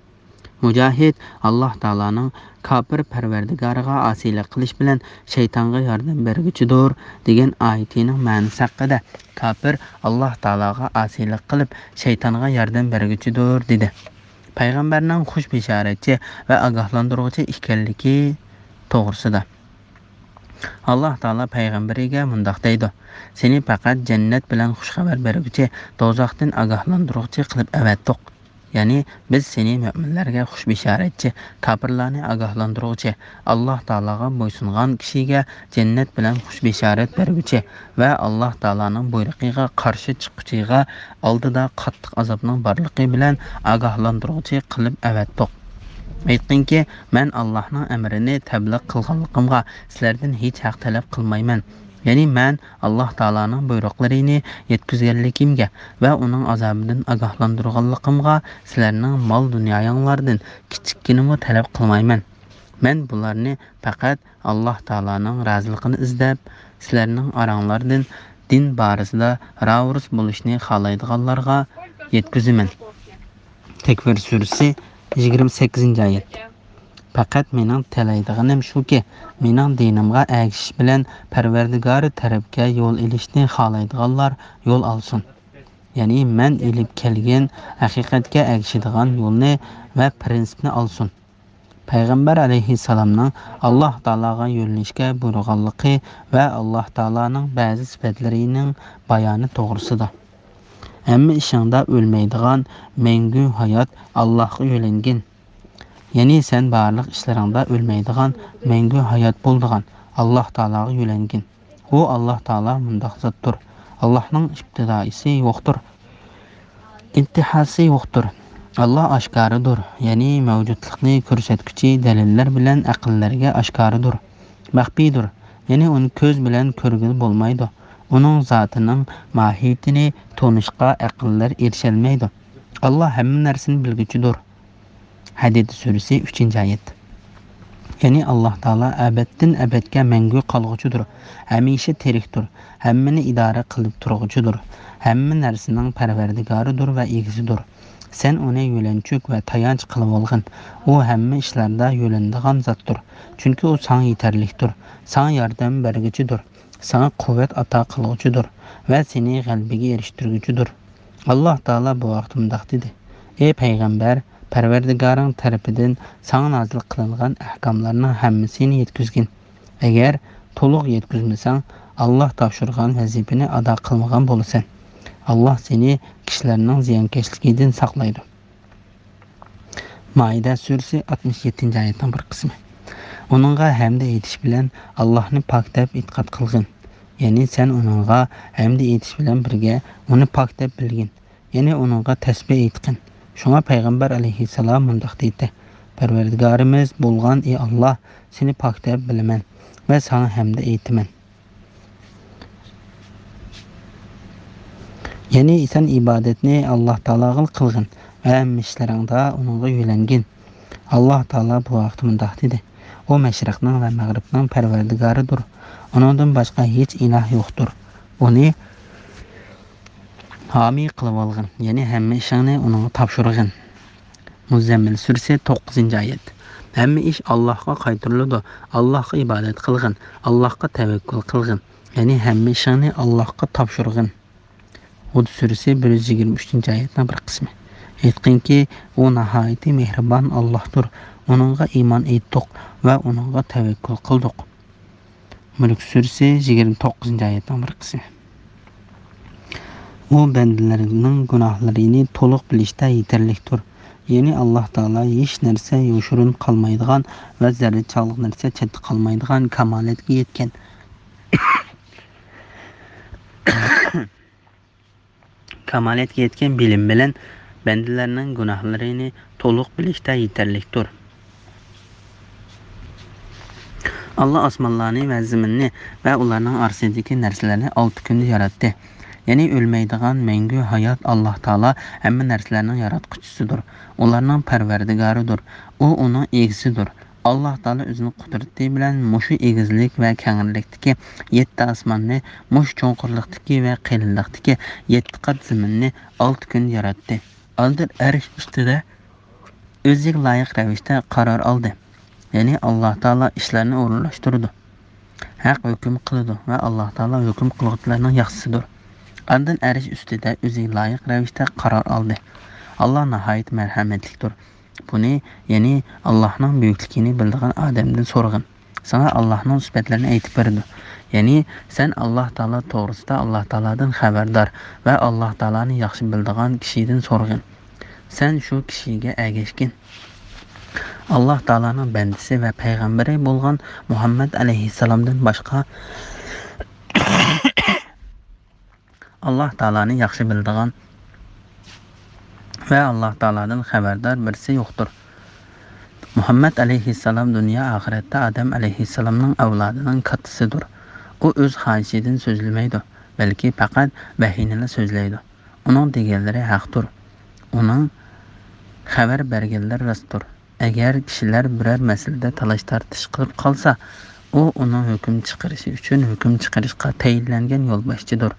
مۇجاھىد ئاللا تائالانىڭ كاپىر پەرۋەردىگارىغا ئاسىيلىق قىلىش بىلەن شەيتانغا ياردەم بەرگۈچىدۇر دېگەن ئايىتىنىڭ مەنىسى ھەققىدە، كاپىر ئاللا تائالاغا ئاسىيلىق قىلىپ شەيتانغا ياردەم بەرگۈچىدۇر دېدى. پەيغەمبەرنىڭ خۇش بېشارەتچى ۋە ئاگاھلاندۇرغۇچى ئىكەنلىكى توغرىسىدا. ئاللاھ تائالا پەيغەمبىرىگە مۇنداق دەيدۇ: سېنى پەقەت جەننەت بىلەن خۇش خەۋەر بەرگۈچى، دوزاختىن ئاگاھلاندۇرغۇچى قىلىپ ئەۋەتتۇق. يەنى بىز سېنى مۆمىنلەرگە خۇش بېشارەتچى، كاپىرلارنى ئاگاھلاندۇرغۇچى، ئاللاھ تائالاغا بويسۇنغان كىشىگە جەننەت بىلەن خۇش بېشارەت بەرگۈچى ۋە ئاللاھ تائالانىڭ بۇيرۇقىغا قارشى چىققۇچىغا ئالدىدا قاتتىق ئازابنىڭ بارلىقى بىلەن ئاگاھلاندۇرغۇچى قىلىپ ئەۋەتتۇق. ئېيتقىنكى، مەن ئاللاھنىڭ ئەمرىنى تەبلىغ قىلغانلىقىمغا سىلەردىن ھېچ ھەق تەلەپ قىلمايمەن. يەنى مەن ئاللاھ تائالانىڭ بۇيرۇقلىرىنى يەتكۈزگەنلىكىمگە ۋە ئۇنىڭ ئازابىدىن ئاگاھلاندۇرغانلىقىمغا سىلەرنىڭ مال-دۇنيايىڭلاردىن كىچىككىنىمۇ تەلەپ قىلمايمەن. مەن بۇلارنى پەقەت ئاللاھ تائالانىڭ رازىلىقىنى ئىزدەپ، سىلەرنىڭ ئاراڭلاردىن دىن بارىسىدا راۋۇرۇس بولۇشنى خالايدىغانلارغا يەتكۈزىمەن. تەكۋىر سۈرىسى، يىگىرمە سەككىزىنچى ئايەت. پەقەت مېنىڭ تىلەيدىغىنىم شۇكى، مېنىڭ دىنىمغا ئەگىشىش بىلەن پەرۋەردىگارى تەرەپكە يول ئېلىشنى خالايدىغانلار يول ئالسۇن. يەنى مەن ئېلىپ كەلگەن ھەقىقەتكە ئەگىشىدىغان يولنى ۋە پىرىنسىپنى ئالسۇن. پەيغەمبەر ئەلەيھىسسالامنىڭ ئاللاھ تائالاغا يۆنىلىشكە بۇيرۇغانلىقى ۋە ئاللاھ تائالانىڭ بەزى سۈپەتلىرىنىڭ بايانى توغرىسىدا. ھەممە ئىشىڭدا ئۆلمەيدىغان مەڭگۈ ھايات ئاللاھقا يۆلەنگىن. يەنى سەن بارلىق ئىشلىرىڭدا ئۆلمەيدىغان مەڭگۈ ھايات بولىدىغان ئاللاھ تائالاغا يۆلەنگىن. ئۇ ئاللاھ تائالا مۇنداق زاتتۇر. ئاللاھنىڭ ئىپتىدائىسى يوقتۇر. ئىنتىھاسى يوقتۇر. ئاللاھ ئاشكارىدۇر، يەنى مەۋجۇتلۇقنى كۆرسەتكۈچى دەلىللەر بىلەن ئەقىللەرگە ئاشكارىدۇر. مەخپىيدۇر، يەنى ئۇنى كۆز بىلەن كۆرگىلى بولمايدۇ. ئۇنىڭ زاتىنىڭ ماھىيىتىنى تونۇشقا ئەقىللەر ئېرىشەلمەيدۇ. ئاللاھ ھەممە نەرسىنى بىلگۈچىدۇر. ھەدىد سۈرىسى، ئۈچىنچى ئايەت. يەنى ئاللاھ تائالا ئەبەدتىن ئەبەدكە مەڭگۈ قالغۇچىدۇر، ھەمىشە تىرىكتۇر، ھەممىنى ئىدارە قىلىپ تۇرغۇچىدۇر، ھەممە نەرسىنىڭ پەرۋەردىگارىدۇر ۋە ئىگىسىدۇر. سەن ئۇنى يۆلەنچۈك ۋە تايانچ قىلىۋالغىن. ئۇ ھەممە ئىشلاردا يۆلىنىدىغان زاتتۇر. چۈنكى ئۇ ساڭا يېتەرلىكتۇر، ساڭا ياردەم بەرگۈچىدۇر، ساڭا قۇۋۋەت ئاتا قىلغۇچىدۇر ۋە سېنى غەلىبىگە ئېرىشتۈرگۈچىدۇر. ئاللاھ تائالا بۇ ھەقتە مۇنداق دېدى: ئەي پەيغەمبەر، پەرۋەردىگارىڭ تەرىپىدىن ساڭا نازىل قىلىنغان ئەھكاملارنىڭ ھەممىسىنى يەتكۈزگىن. ئەگەر تولۇق يەتكۈزمىسەڭ، ئاللاھ تاپشۇرغان ۋەزىپىنى ئادا قىلمىغان بولىسەن. ئاللاھ سېنى كىشىلەرنىڭ زىيانكەشلىكىدىن ساقلايدۇ. مائىدە سۈرىسى، ئاتمىش يەتتىنچى ئايەتنىڭ بىر قىسمى. ئۇنىڭغا ھەمدە ئېيتىش بىلەن ئاللاھنى پاك دەپ ئېتىقاد قىلغىن. يەنى سەن ئۇنىڭغا ھەمدە ئېيتىش بىلەن بىرگە ئۇنى پاك دەپ بىلگىن. يەنى ئۇنىڭغا تەسبىھ ئېيتقىن. شۇڭا پەيغەمبەر ئەلەيھىسسالام مۇنداق دېدى: پەرۋەردىگارىمىز بولغان ئى ئاللاھ، سېنى پاك دەپ بىلىمەن ۋە ساڭا ھەمدە ئېيتىمەن. يەنى سەن ئىبادەتنى ئاللاھ تائالاغىلا قىلغىن ۋە ھەممە ئىشلىرىڭدا ئۇنىڭغا يۆلەنگىن. ئاللاھ تائالا بۇ ھەقتە مۇنداق دېدى: ئۇ مەشرىقنىڭ ۋە مەغرىبنىڭ پەرۋەردىگارىدۇر. ئۇنىڭدىن باشقا ھېچ ئىلاھ يوقتۇر. ئۇنى ھامىي قىلىۋالغىن، يەنى ھەممە ئىشىڭنى ئۇنىڭغا تاپشۇرغىن. مۇززەممىل سۈرىسى، توققۇزىنچى ئايەت. ھەممە ئىش ئاللاھقا قايتۇرۇلىدۇ، ئاللاھقا ئىبادەت قىلغىن، ئاللاھقا تەۋەككۈل قىلغىن، يەنى ھەممە ئىشىڭنى ئاللاھقا تاپشۇرغىن. ھۇد سۈرىسى، بىر يۈز يىگىرمە ئۈچىنچى ئايەتنىڭ بىر قىسمى. ئېيتقىنكى، ئۇ ناھايىتى مېھرىبان ئاللاھتۇر، ئۇنىڭغا ئىمان ئېيتتۇق ۋە ئۇنىڭغا تەۋەككۈل قىلدۇق. مۈلك سۈرىسى، يىگىرمە توققۇزىنچى ئايەتنىڭ بىر قىسمى. ئۇ بەندىلەرنىڭ گۇناھلىرىنى تولۇق بىلىشتە يېتەرلىكتۇر. يەنى ئاللاھ تائالا ھېچ نەرسە يوشۇرۇن قالمايدىغان ۋە زەررىچانلىق نەرسە چەتتە قالمايدىغان كامالەتكە يەتكەن. كامالەتكە يەتكەن بىلىم بىلەن بەندىلەرنىڭ گۇناھلىرىنى تولۇق بىلىشتە يېتەرلىكتۇر. ئاللا ئاسمانلارنى ۋە زېمىننى ۋە ئۇلارنىڭ ئارىسىدىكى نەرسىلەرنى ئالتە كۈندە ياراتتى. يەنى ئۆلمەيدىغان، مەڭگۈ ھايات ئاللا تائالا ھەممە نەرسىلەرنىڭ ياراتقۇچىسىدۇر، ئۇلارنىڭ پەرۋەردىگارىدۇر. ئۇ ئۇنىڭ ئىگىسىدۇر. ئاللا تائالا ئۆزىنىڭ قۇدرىتى بىلەن مۇشۇ ئېگىزلىك ۋە كەڭرىلىكتىكى يەتتە ئاسماننى، مۇشۇ چوڭقۇرلۇقتىكى ۋە قېلىنلىقتىكى يەتتە قات زېمىننى ئالتە كۈندە ياراتتى. ئاندىن ئەرش ئۈستىدە ئۆزىگە لايىق رەۋىشتە قارار ئالدى. يەنى ئاللا تائالا ئىشلارنى ئورۇنلاشتۇرىدۇ، ھەق ھۆكۈم قىلىدۇ ۋە ئاللا تائالا ھۆكۈم قىلغۇچىلارنىڭ ياخشىسىدۇر. ئاندىن ئەرش ئۈستىدە ئۆزىگە لايىق رەۋىشتە قارار ئالدى. ئاللا ناھايىتى مەرھەمەتلىكتۇر. بۇنى، يەنى ئاللاھنىڭ بۈيۈكلۈكىنى بىلىدىغان ئادەمدىن سورىغىن. ساڭا ئاللاھنىڭ سۈپەتلىرىنى ئېيتىپ بېرىدۇ. يەنى، سەن ئاللاھ تائالا توغرىسىدا ئاللاھ تائالادىن خەۋەردار ۋە ئاللاھ تائالانى ياخشى بىلىدىغان كىشىدىن سورىغىن. سەن شۇ كىشىگە ئەگەشكىن. ئاللاھ تائالانىڭ بەندىسى ۋە پەيغەمبىرى بولغان مۇھەممەد ئەلەيھىسسالامدىن باشقا ئاللاھ تائالانى ياخشى بىلىدىغان ۋە ئاللاھ تائالادىن خەۋەردار بىرسى يوقتۇر. مۇھەممەد ئەلەيھىسسالام دۇنيا ئاخىرەتتە ئادەم ئەلەيھىسسالامنىڭ ئەۋلادىنىڭ كاتتىسىدۇر. ئۇ ئۆز خاھىشىدىن سۆزلىمەيدۇ، بەلكى پەقەت ۋەھىينىلا سۆزلەيدۇ. ئۇنىڭ دېگەنلىرى ھەقتۇر. ئۇنىڭ خەۋەر بەرگەنلىرى راستتۇر. ئەگەر كىشىلەر بىرەر مەسىلىدە تالاش-تارتىش قىلىپ قالسا، ئۇ ئۇنىڭ ھۆكۈم چىقىرىشى ئۈچۈن ھۆكۈم چىقىرىشقا تەيىنلەنگەن يولباشچىدۇر.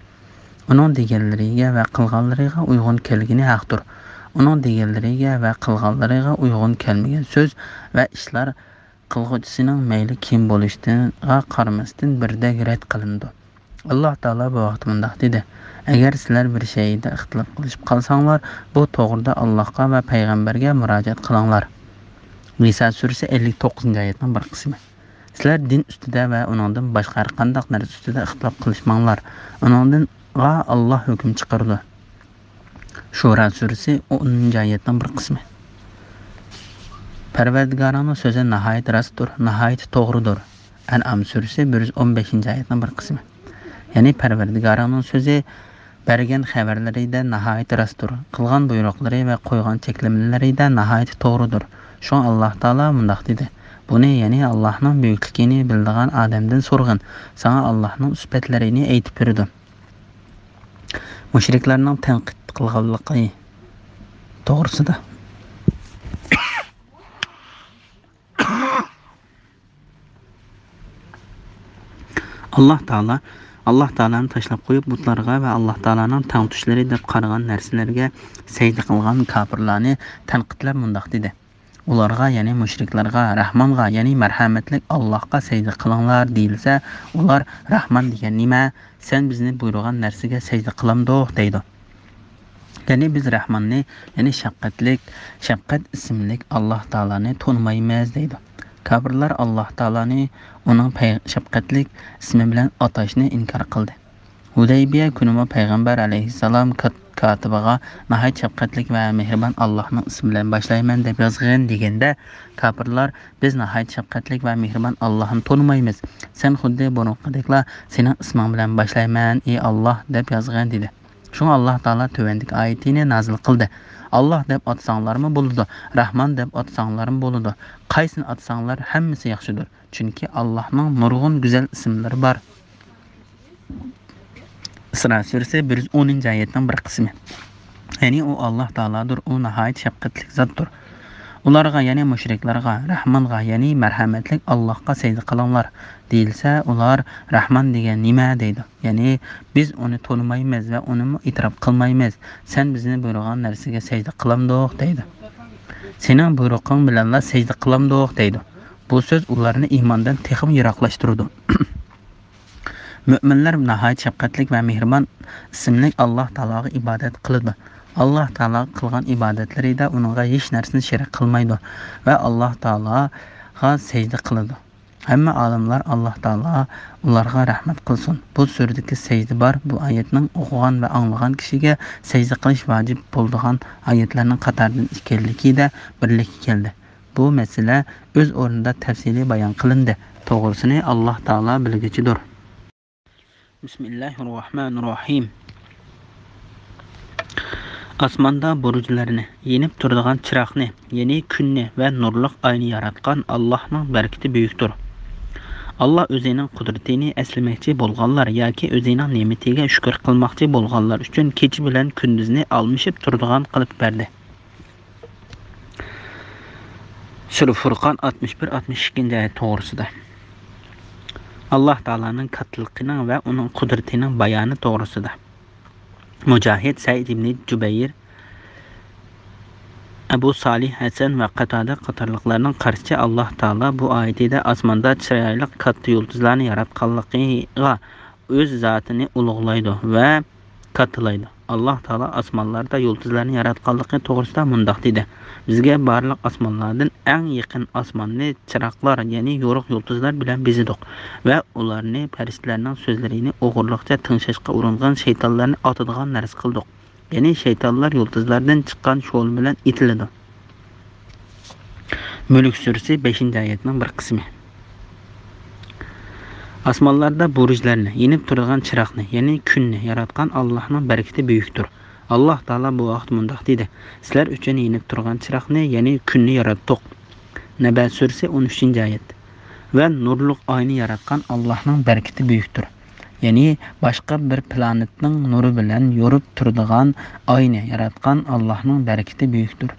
ئۇنىڭ دېگەنلىرىگە ۋە قىلغانلىرىغا ئۇيغۇن كەلگىنى ھەقتۇر. ئۇنىڭ دېگەنلىرىگە ۋە قىلغانلىرىغا ئۇيغۇن كەلمىگەن سۆز ۋە ئىشلار قىلغۇچىسىنىڭ مەيلى كىم بولۇشىغا قارىماستىن بىردەك رەت قىلىنىدۇ. ئاللاھ تائالا بۇ ھەقتە مۇنداق دېدى: ئەگەر سىلەر بىر شەيئىدە ئىختىلاپ قىلىشىپ قالساڭلار، بۇ توغرىدا ئاللاھقا ۋە پەيغەمبەرگە مۇراجىئەت قىلىڭلار. نىسا سۈرىسى ئەللىك توققۇزىنچى ئايەتنىڭ بىر قىسمى. سىلەر دىن ئۈستىدە ۋە ئۇنىڭدىن باشقا ھەر قانداق نەرسە ئۈستىدە ئىختىلاپ قىلىشماڭلار. ئۇنىڭدىنغا ئاللاھ ھۆكۈم چىقىرىدۇ. شۇرا سۈرىسى ئونىنچى ئايەتنىڭ بىر قىسمى. پەرۋەردىگارىڭنىڭ سۆزى ناھايىتى راستتۇر، ناھايىتى توغرىدۇر. ئەنئام سۈرىسى بىر يۈز ئون بەشىنچى ئايەتنىڭ بىر قىسمى. يەنى پەرۋەردىگارىڭنىڭ سۆزى، بەرگەن خەۋەرلىرىدە ناھايىتى راستتۇر، قىلغان بۇيرۇقلىرى ۋە قويغان چەكلىمىلىرىدە ناھايىتى توغرىدۇر. شۇڭا ئاللاھ تائالا مۇنداق دېدى: بۇنى، يەنى ئاللاھنىڭ بۈيۈكلۈكىنى بىلىدىغان ئادەمدىن سورىغىن، ساڭا ئاللاھنىڭ سۈپەتلىرىنى ئېيتىپ بېرىدۇ. مۇشرىكلارنىڭ تەنقىد قىلغانلىقى توغرىسىدا. ئاللاھ تائالا، ئاللاھ تائالانى تاشلاپ قويۇپ، بۇتلارغا ۋە ئاللاھ تائالانىڭ تەڭتۇشلىرى دەپ قارىغان نەرسىلەرگە سەجدە قىلغان كاپىرلارنى تەنقىدلەپ مۇنداق دېدى: ئۇلارغا، يەنى مۇشرىكلارغا، راھمانغا، يەنى مەرھەمەتلىك ئاللاھقا سەجدە قىلىڭلار دېيىلسە، ئۇلار، راھمان دېگەن نېمە؟ سەن بىزنى بۇيرۇغان نەرسىگە سەجدە قىلامدۇق؟ دەيدۇ. يەنى بىز راھماننى، يەنى شەپقەتلىك، شەپقەت ئىسىملىك ئاللاھ تائالانى تونۇمايمىز دەيدۇ. كاپىرلار ئاللاھ تائالانى ئۇنىڭ پەي-، شەپقەتلىك ئىسمى بىلەن ئاتاشنى ئىنكار قىلدى. ھۇدەيبىيە كۈنىمۇ پەيغەمبەر ئەلەيھىسسالام كات-، كاتىبىغا ناھايىتى شەپقەتلىك ۋە مېھرىبان ئاللاھنىڭ ئىسمى بىلەن باشلايمەن دەپ يازغىن دېگەندە، كاپىرلار، بىز ناھايىتى شەپقەتلىك ۋە مېھرىبان ئاللاھنى تونۇمايمىز. سەن خۇددى بۇرۇنقىدەكلا سېنىڭ ئىسمىڭ بىلەن باشلايمەن، ئى ئاللاھ، دەپ يازغىن دېدى. شۇڭا ئاللاھ تائالا تۆۋەندىكى ئايىتىنى نازىل قىلدى: ئاللاھ دەپ ئاتىساڭلارمۇ بولىدۇ، راھمان دەپ ئاتىساڭلارمۇ بولىدۇ. قايسىنى ئاتىساڭلار ھەممىسى ياخشىدۇر. چۈنكى ئاللاھنىڭ نۇرغۇن گۈزەل ئىسىملىرى بار. ئىسرا سۈرىسى بىر يۈز ئونىنچى ئايەتنىڭ بىر قىسمى. يەنى ئۇ ئاللاھ تائالادۇر، ئۇ ناھايىتى شەپقەتلىك زاتتۇر. ئۇلارغا، يەنى مۇشرىكلارغا، راھمانغا، يەنى مەرھەمەتلىك ئاللاھقا سەجدە قىلىڭلار دېيىلسە، ئۇلار، راھمان دېگەن نېمە؟ دەيدۇ. يەنى، بىز ئۇنى تونۇمايمىز ۋە ئۇنىمۇ ئېتىراپ قىلمايمىز. سەن بىزنى بۇيرۇغان نەرسىگە سەجدە قىلامدۇق؟ دەيدۇ. سېنىڭ بۇيرۇقۇڭ بىلەنلا سەجدە قىلامدۇق؟ دەيدۇ. بۇ سۆز ئۇلارنى ئىماندىن تېخىمۇ يىراقلاشتۇرىدۇ. مۆمىنلەر ناھايىتى شەپقەتلىك ۋە مېھرىبان ئىسىملىك ئاللاھ تائالاغا ئىبادەت قىلىدۇ. ئاللاھ تائالاغا قىلغان ئىبادەتلىرىدە ئۇنىڭغا ھېچ نەرسىنى شېرىك قىلمايدۇ ۋە ئاللاھ تائالاغا سەجدە قىلىدۇ. ھەممە ئالىملار، ئاللاھ تائالا ئۇلارغا رەھمەت قىلسۇن، بۇ سۈرىدىكى سەجدە بار، بۇ ئايەتنىڭ ئوقۇغان ۋە ئاڭلىغان كىشىگە سەجدە قىلىش ۋاجىپ بولىدىغان ئايەتلەرنىڭ قاتارىدىن ئىكەنلىكىدە بىرلىككە كەلدى. بۇ مەسىلە ئۆز ئورنىدا تەپسىلىي بايان قىلىندى. توغرىسىنى ئاللاھ تائالا بىلگۈچىدۇر. بىسمىللاھىررەھمانىررەھىم. ئاسماندا بۇرۇجلارنى، يېنىپ تۇرىدىغان چىراغنى، يەنى كۈننى ۋە نۇرلۇق ئاينى ياراتقان ئاللاھنىڭ بەرىكىتى بۈيۈكتۇر. ئاللاھ ئۆزىنىڭ قۇدرىتىنى ئەسلىمەكچى بولغانلار ياكى ئۆزىنىڭ نېمىتىگە شۈكۈر قىلماقچى بولغانلار ئۈچۈن كېچە بىلەن كۈندۈزنى ئالمىشىپ تۇرىدىغان قىلىپ بەردى. سۈرە فۇرقان ئاتمىش بىر، ئاتمىش ئىككىنچى ئايەت توغرىسىدا. ئاللاھ تائالانىڭ كاتتىلىقىنىڭ ۋە ئۇنىڭ قۇدرىتىنىڭ بايانى توغرىسىدا. مۇجاھىد، سەئىد ئىبنى جۇبەير، ئەبۇ سالىھ ھەسەن ۋە قاتادە قاتارلىقلارنىڭ قارىشىچە، ئاللاھ تائالا بۇ ئايىتىدە ئاسماندا چىرايلىق كاتتا يۇلتۇزلارنى ياراتقانلىقىغا ئۆز زاتىنى ئۇلۇغلايدۇ ۋە كاتتىلايدۇ. ئاللاھ تائالا ئاسمانلاردا يۇلتۇزلارنى ياراتقانلىقى توغرىسىدا مۇنداق دېدى: «بىزگە بارلىق ئاسمانلاردىن ئەڭ يېقىن ئاسماننى چىراغلار، يەنى يورۇق يۇلتۇزلار بىلەن بېزىدۇق ۋە ئۇلارنى پەرىشتىلەرنىڭ سۆزلىرىنى ئوغرىلىقچە تىڭشاشقا ئۇرۇنغان شەيتانلارنى ئاتىدىغان نەرسە قىلدۇق.» يەنى شەيتانلار يۇلتۇزلاردىن چىققان شولا بىلەن ئېتىلىدۇ. مۈلۈك سۈرىسى، بەشىنچى ئايەتنىڭ بىر قىسمى. ئاسمانلاردا بۇرۇجلارنى، يېنىپ تۇرىدىغان چىراغنى، يەنى كۈننى ياراتقان ئاللاھنىڭ بەرىكىتى بۈيۈكتۇر. ئاللاھ تائالا بۇ ھەقتە مۇنداق دېدى: «سىلەر ئۈچۈن يېنىپ تۇرغان چىراغنى، يەنى كۈننى ياراتتۇق.» نەبە سۈرىسى، ئون ئۈچىنچى ئايەت. ۋە نۇرلۇق ئاينى ياراتقان ئاللاھنىڭ بەرىكىتى بۈيۈكتۇر. يەنى باشقا بىر پلانېتنىڭ نۇرى بىلەن يورۇپ تۇرىدىغان ئاينى ياراتقان ئاللاھنىڭ بەرىكىتى بۈيۈكتۇر.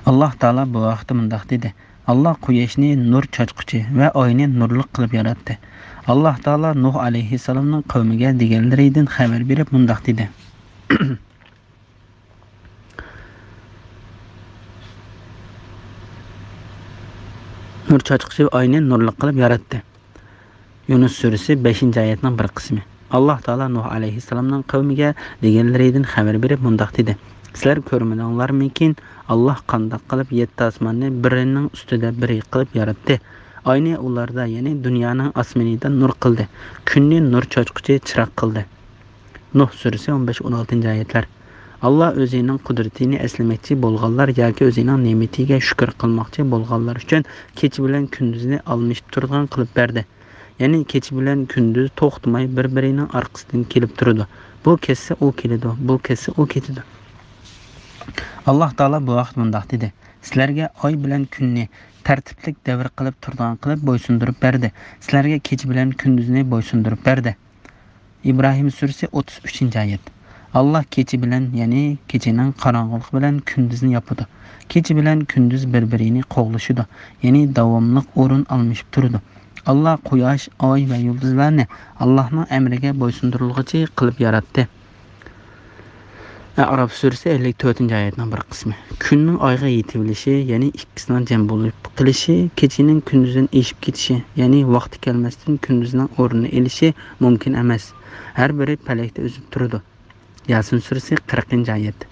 ئاللاھ تائالا بۇ ھەقتە مۇنداق دېدى: «ئاللاھ قۇياشنى نۇر چاچقۇچى ۋە ئاينى نۇرلۇق قىلىپ ياراتتى.» ئاللاھ تائالا نۇھ ئەلەيھىسسالامنىڭ قەۋمىگە دېگەنلىرىدىن خەۋەر بېرىپ مۇنداق دېدى: نۇر چاچقۇچى ئاينى نۇرلۇق قىلىپ ياراتتى. يۇنۇس سۈرىسى، بەشىنچى ئايەتنىڭ بىر قىسمى. ئاللاھ تائالا نۇھ ئەلەيھىسسالامنىڭ قەۋمىگە دېگەنلىرىدىن خەۋەر بېرىپ مۇنداق دېدى: «سىلەر كۆرمىدىڭلارمىكىن، ئاللاھ قانداق قىلىپ يەتتە ئاسماننى بىرىنىڭ ئۈستىدە بىرى قىلىپ ياراتتى؟ ئاينى ئۇلاردا، يەنى دۇنيانىڭ ئاسمىنىدا نۇر قىلدى، كۈننى نۇر چاچقۇچى چىراغ قىلدى.» نۇھ سۈرىسى، ئون بەش، ئون ئالتىنچى ئايەتلەر. ئاللاھ ئۆزىنىڭ قۇدرىتىنى ئەسلىمەكچى بولغانلار ياكى ئۆزىنىڭ نېمىتىگە شۈكۈر قىلماقچى بولغانلار ئۈچۈن كېچە بىلەن كۈندۈزنى ئالمىشىپ تۇرىدىغان قىلىپ بەردى. يەنى كېچە بىلەن كۈندۈز توختىماي بىر-بىرىنىڭ ئارقىسىدىن كېلىپ تۇرىدۇ. بۇ كەتسە، ئۇ كېلىدۇ، بۇ كەتسە، ئۇ كېتىدۇ. ئاللاھ تائالا بۇ ھەقتە مۇنداق دېدى: «سىلەرگە ئاي بىلەن كۈننى تەرتىپلىك دەۋر قىلىپ تۇرىدىغان قىلىپ بويسۇندۇرۇپ بەردى. سىلەرگە كېچە بىلەن كۈندۈزنى بويسۇندۇرۇپ بەردى.» ئىبراھىم سۈرىسى، ئوتتۇز ئۈچىنچى ئايەت. ئاللاھ كېچە بىلەن، يەنى كېچىنىڭ قاراڭغۇلۇقى بىلەن كۈندۈزنى ياپىدۇ. كېچە بىلەن كۈندۈز بىر-بىرىنى قوغلىشىدۇ، يەنى داۋاملىق ئورۇن ئالمىشىپ تۇرىدۇ. ئاللاھ قۇياش، ئاي ۋە يۇلتۇزلارنى ئاللاھنىڭ ئەمرىگە بويسۇندۇرۇلغۇچى قىلىپ ياراتتى. ئەئراف سۈرىسى، ئەللىك تۆتىنچى ئايەتنىڭ بىر قىسمى. كۈننىڭ ئايغا يېتىۋېلىشى، يەنى ئىككىسىنىڭ جەم بولۇپ قېلىشى، كېچىنىڭ كۈندۈزدىن ئېشىپ كېتىشى، يەنى ۋاقتى كەلمەستىن كۈندۈزنىڭ ئورنىنى ئېلىشى مۇمكىن ئەمەس. ھەر بىرى پەلەكتە ئۈزۈپ تۇرىدۇ. ياسىن سۈرىسى، قىرىقىنچى ئايەت.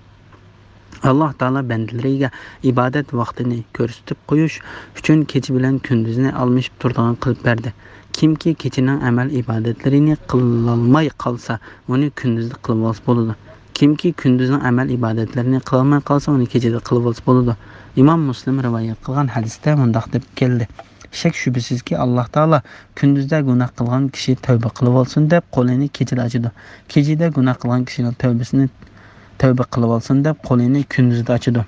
ئاللاھ تائالا بەندىلىرىگە ئىبادەت ۋاقتىنى كۆرسىتىپ قويۇش ئۈچۈن كېچە بىلەن كۈندۈزنى ئالمىشىپ تۇرىدىغان قىلىپ بەردى. كىمكى كېچىنىڭ ئەمەل ئىبادەتلىرىنى قىلالماي قالسا، ئۇنى كۈندۈزدە قىلىۋالسا بولىدۇ. كىمكى كۈندۈزنىڭ ئەمەل ئىبادەتلىرىنى قىلالماي قالسا، ئۇنى كېچىدە قىلىۋالسا بولىدۇ. ئىمام مۇسلىم رىۋايەت قىلغان ھەدىستە مۇنداق دەپ كەلدى: شەك شۈبھىسىزكى، ئاللاھ تائالا كۈندۈزدە گۇناھ قىلغان كىشى تەۋبە قىلىۋالسۇن دەپ قولىنى كېچىدە ئاچىدۇ. كېچىدە گۇناھ قىلغان كىشىنىڭ تەۋبىسىنى، تەۋبە قىلىۋالسۇن دەپ قولىنى كۈندۈزدە ئاچىدۇ.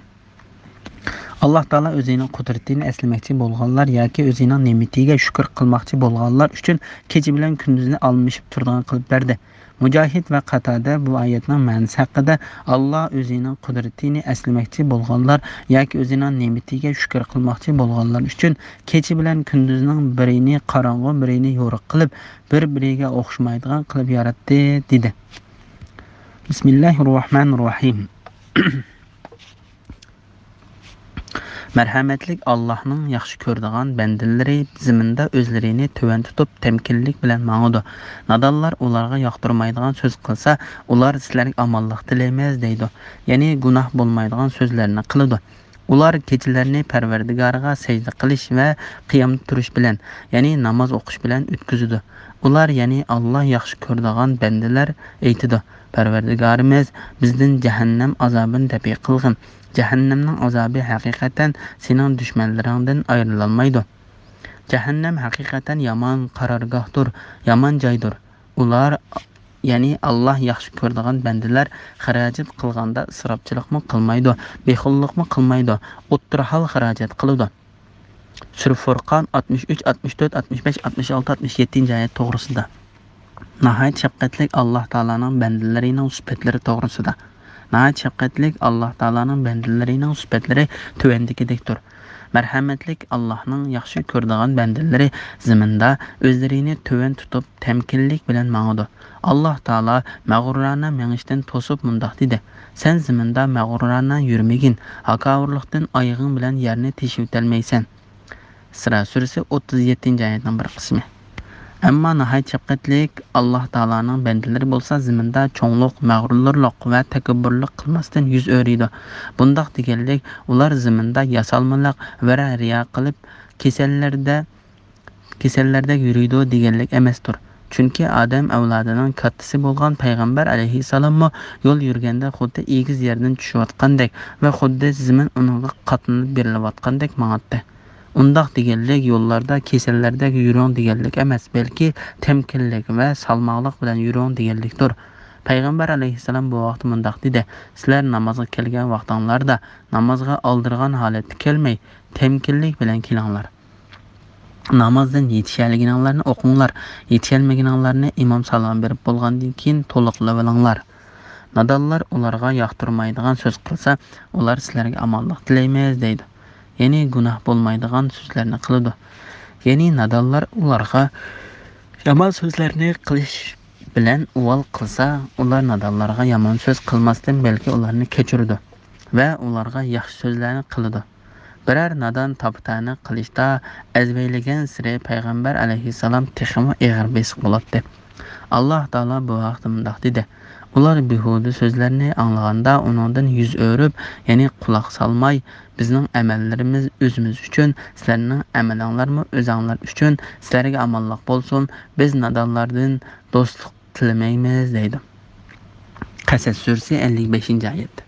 ئاللاھ تائالا ئۆزىنىڭ قۇدرىتىنى ئەسلىمەكچى بولغانلار ياكى ئۆزىنىڭ نېمىتىگە شۈكۈر قىلماقچى بولغانلار ئۈچۈن كېچە بىلەن كۈندۈزنى ئالمىشىپ تۇرىدىغان قىلىپ بەردى. مۇجاھىد ۋە قاتادە بۇ ئايەتنىڭ مەنىسى ھەققىدە، ئاللاھ ئۆزىنىڭ قۇدرىتىنى ئەسلىمەكچى بولغانلار ياكى ئۆزىنىڭ نېمىتىگە شۈكۈر قىلماقچى بولغانلار ئۈچۈن كېچە بىلەن كۈندۈزنىڭ بىرىنى قاراڭغۇ، بىرىنى يورۇق قىلىپ، بىر-بىرىگە ئوخشىمايدىغان قىلىپ ياراتتى، دېدى. بىسمىللاھىررەھمانىررەھىم. مەرھەمەتلىك ئاللاھنىڭ ياخشى كۆرىدىغان بەندىلىرى زېمىندا ئۆزلىرىنى تۆۋەن تۇتۇپ، تەمكىنلىك بىلەن ماڭىدۇ. نادانلار ئۇلارغا ياقتۇرمايدىغان سۆز قىلسا، ئۇلار سىلەرگە ئامانلىق تىلەيمىز دەيدۇ. يەنى گۇناھ بولمايدىغان سۆزلەرنى قىلىدۇ. ئۇلار كېچىلەرنى پەرۋەردىگارىغا سەجدە قىلىش ۋە قىيامدا تۇرۇش بىلەن، يەنى ناماز ئوقۇش بىلەن ئۆتكۈزىدۇ. ئۇلار، يەنى ئاللاھ ياخشى كۆرىدىغان بەندىلەر ئېيتىدۇ: پەرۋەردىگارىمىز، بىزدىن جەھەننەم ئازابىنى دەپئى قىلغىن. جەھەننەمنىڭ ئازابى ھەقىقەتەن سېنىڭ دۈشمەنلىرىڭدىن ئايرىلالمايدۇ. جەھەننەم ھەقىقەتەن يامان قارارگاھتۇر، يامان جايدۇر. ئۇلار، يەنى ئاللاھ ياخشى كۆرىدىغان بەندىلەر خىراجەت قىلغاندا ئىسراپچىلىقمۇ قىلمايدۇ، بېخىللىقمۇ قىلمايدۇ، ئوتتۇرا ھال خىراجەت قىلىدۇ. سۈرە فۇرقان ئاتمىش ئۈچ، ئاتمىش تۆت، ئاتمىش بەش، ئاتمىش ئالتە، ئاتمىش يەتتىنچى ئايەت توغرىسىدا. ناھايىتى شەپقەتلىك ئاللاھ تائالانىڭ بەندىلىرىنىڭ سۈپەتلىرى توغرىسىدا. ناھايىتى شەپقەتلىك ئاللاھ تائالانىڭ بەندىلىرىنىڭ سۈپەتلىرى تۆۋەندىكىدەكتۇر. مەرھەمەتلىك ئاللاھنىڭ ياخشى كۆرىدىغان بەندىلىرى زېمىندا ئۆزلىرىنى تۆۋەن تۇتۇپ، تەمكىنلىك بىلەن ماڭىدۇ. ئاللاھ تائالا مەغرۇرانە مېڭىشتىن توسۇپ مۇنداق دېدى: سەن زېمىندا مەغرۇرانە يۈرمىگىن، ھاكاۋۇرلۇقتىن ئايىغىڭ بىلەن يەرنى تېشىۋېتەلمەيسەن. ئىسرا سۈرىسى، ئوتتۇز يەتتىنچى ئايەتنىڭ بىر قىسمى. ئەمما ناھايىتى شەپقەتلىك ئاللاھ تائالانىڭ بەندىلىرى بولسا زېمىندا چوڭلۇق، مەغرۇرلۇق ۋە تەكەببۇرلۇق قىلماستىن يۈز ئۆرۈيدۇ. بۇنداق دېگەنلىك، ئۇلار زېمىندا ياسالمىلىق ۋە رىيا قىلىپ، كېسەللەردە، كېسەللەردەك يۈرىدۇ دېگەنلىك ئەمەستۇر. چۈنكى ئادەم ئەۋلادىنىڭ كاتتىسى بولغان پەيغەمبەر ئەلەيھىسسالاممۇ يول يۈرگەندە خۇددى ئېگىز يەردىن چۈشۈۋاتقاندەك ۋە خۇددى زېمىن ئۇنىڭغا قاتلىنىپ بېرىلىۋاتقاندەك ماڭاتتى. ئۇنداق دېگەنلىك يوللاردا كېسەللەردەك يۈرۈڭ دېگەنلىك ئەمەس، بەلكى تەمكىنلىك ۋە سالماقلىق بىلەن يۈرۈڭ دېگەنلىكتۇر. پەيغەمبەر ئەلەيھىسسالام بۇ ۋاقىتتا مۇنداق دېدى: سىلەر نامازغا كەلگەن ۋاقتىڭلاردا نامازغا ئالدىرىغان ھالەتتە كەلمەي، تەمكىنلىك بىلەن كېلىڭلار. نامازدىن يېتىشەلىگىنىڭلارنى ئوقۇڭلار، يېتىشەلمىگىنىڭلارنى ئىمام سالام بېرىپ بولغاندىن كېيىن تولۇقلىۋېلىڭلار. نادانلار ئۇلارغا ياقتۇرمايدىغان سۆز قىلسا، ئۇلار سىلەرگە ئامانلىق تىلەيمىز دەيدۇ. يەنى گۇناھ بولمايدىغان سۆزلەرنى قىلىدۇ. يەنى نادانلار ئۇلارغا يامان سۆزلەرنى قىلىش بىلەن ئۇۋال قىلسا، ئۇلار نادانلارغا يامان سۆز قىلماستىن، بەلكى ئۇلارنى كەچۈرىدۇ ۋە ئۇلارغا ياخشى سۆزلەرنى قىلىدۇ. بىرەر نادان تاپا-تەنە قىلىشتا ئەزبەيلىگەنسېرى پەيغەمبەر ئەلەيھىسسالام تېخىمۇ ئېغىر بېسىق بولاتتى. ئاللاھ تائالا بۇ ھەقتە مۇنداق دېدى: ئۇلار بىھۇدە سۆزلەرنى ئاڭلىغاندا ئۇنىڭدىن يۈز ئۆرۈپ، يەنى قۇلاق سالماي، بىزنىڭ ئەمەللىرىمىز ئۆزىمىز ئۈچۈن، سىلەرنىڭ ئەمىلىڭلارمۇ ئۆزۈڭلار ئۈچۈن، سىلەرگە ئامانلىق بولسۇن، بىز نادانلاردىن دوستلۇق تىلىمەيمىز دەيدۇ. قەسەس سۈرىسى، ئەللىك بەشىنچى ئايەت.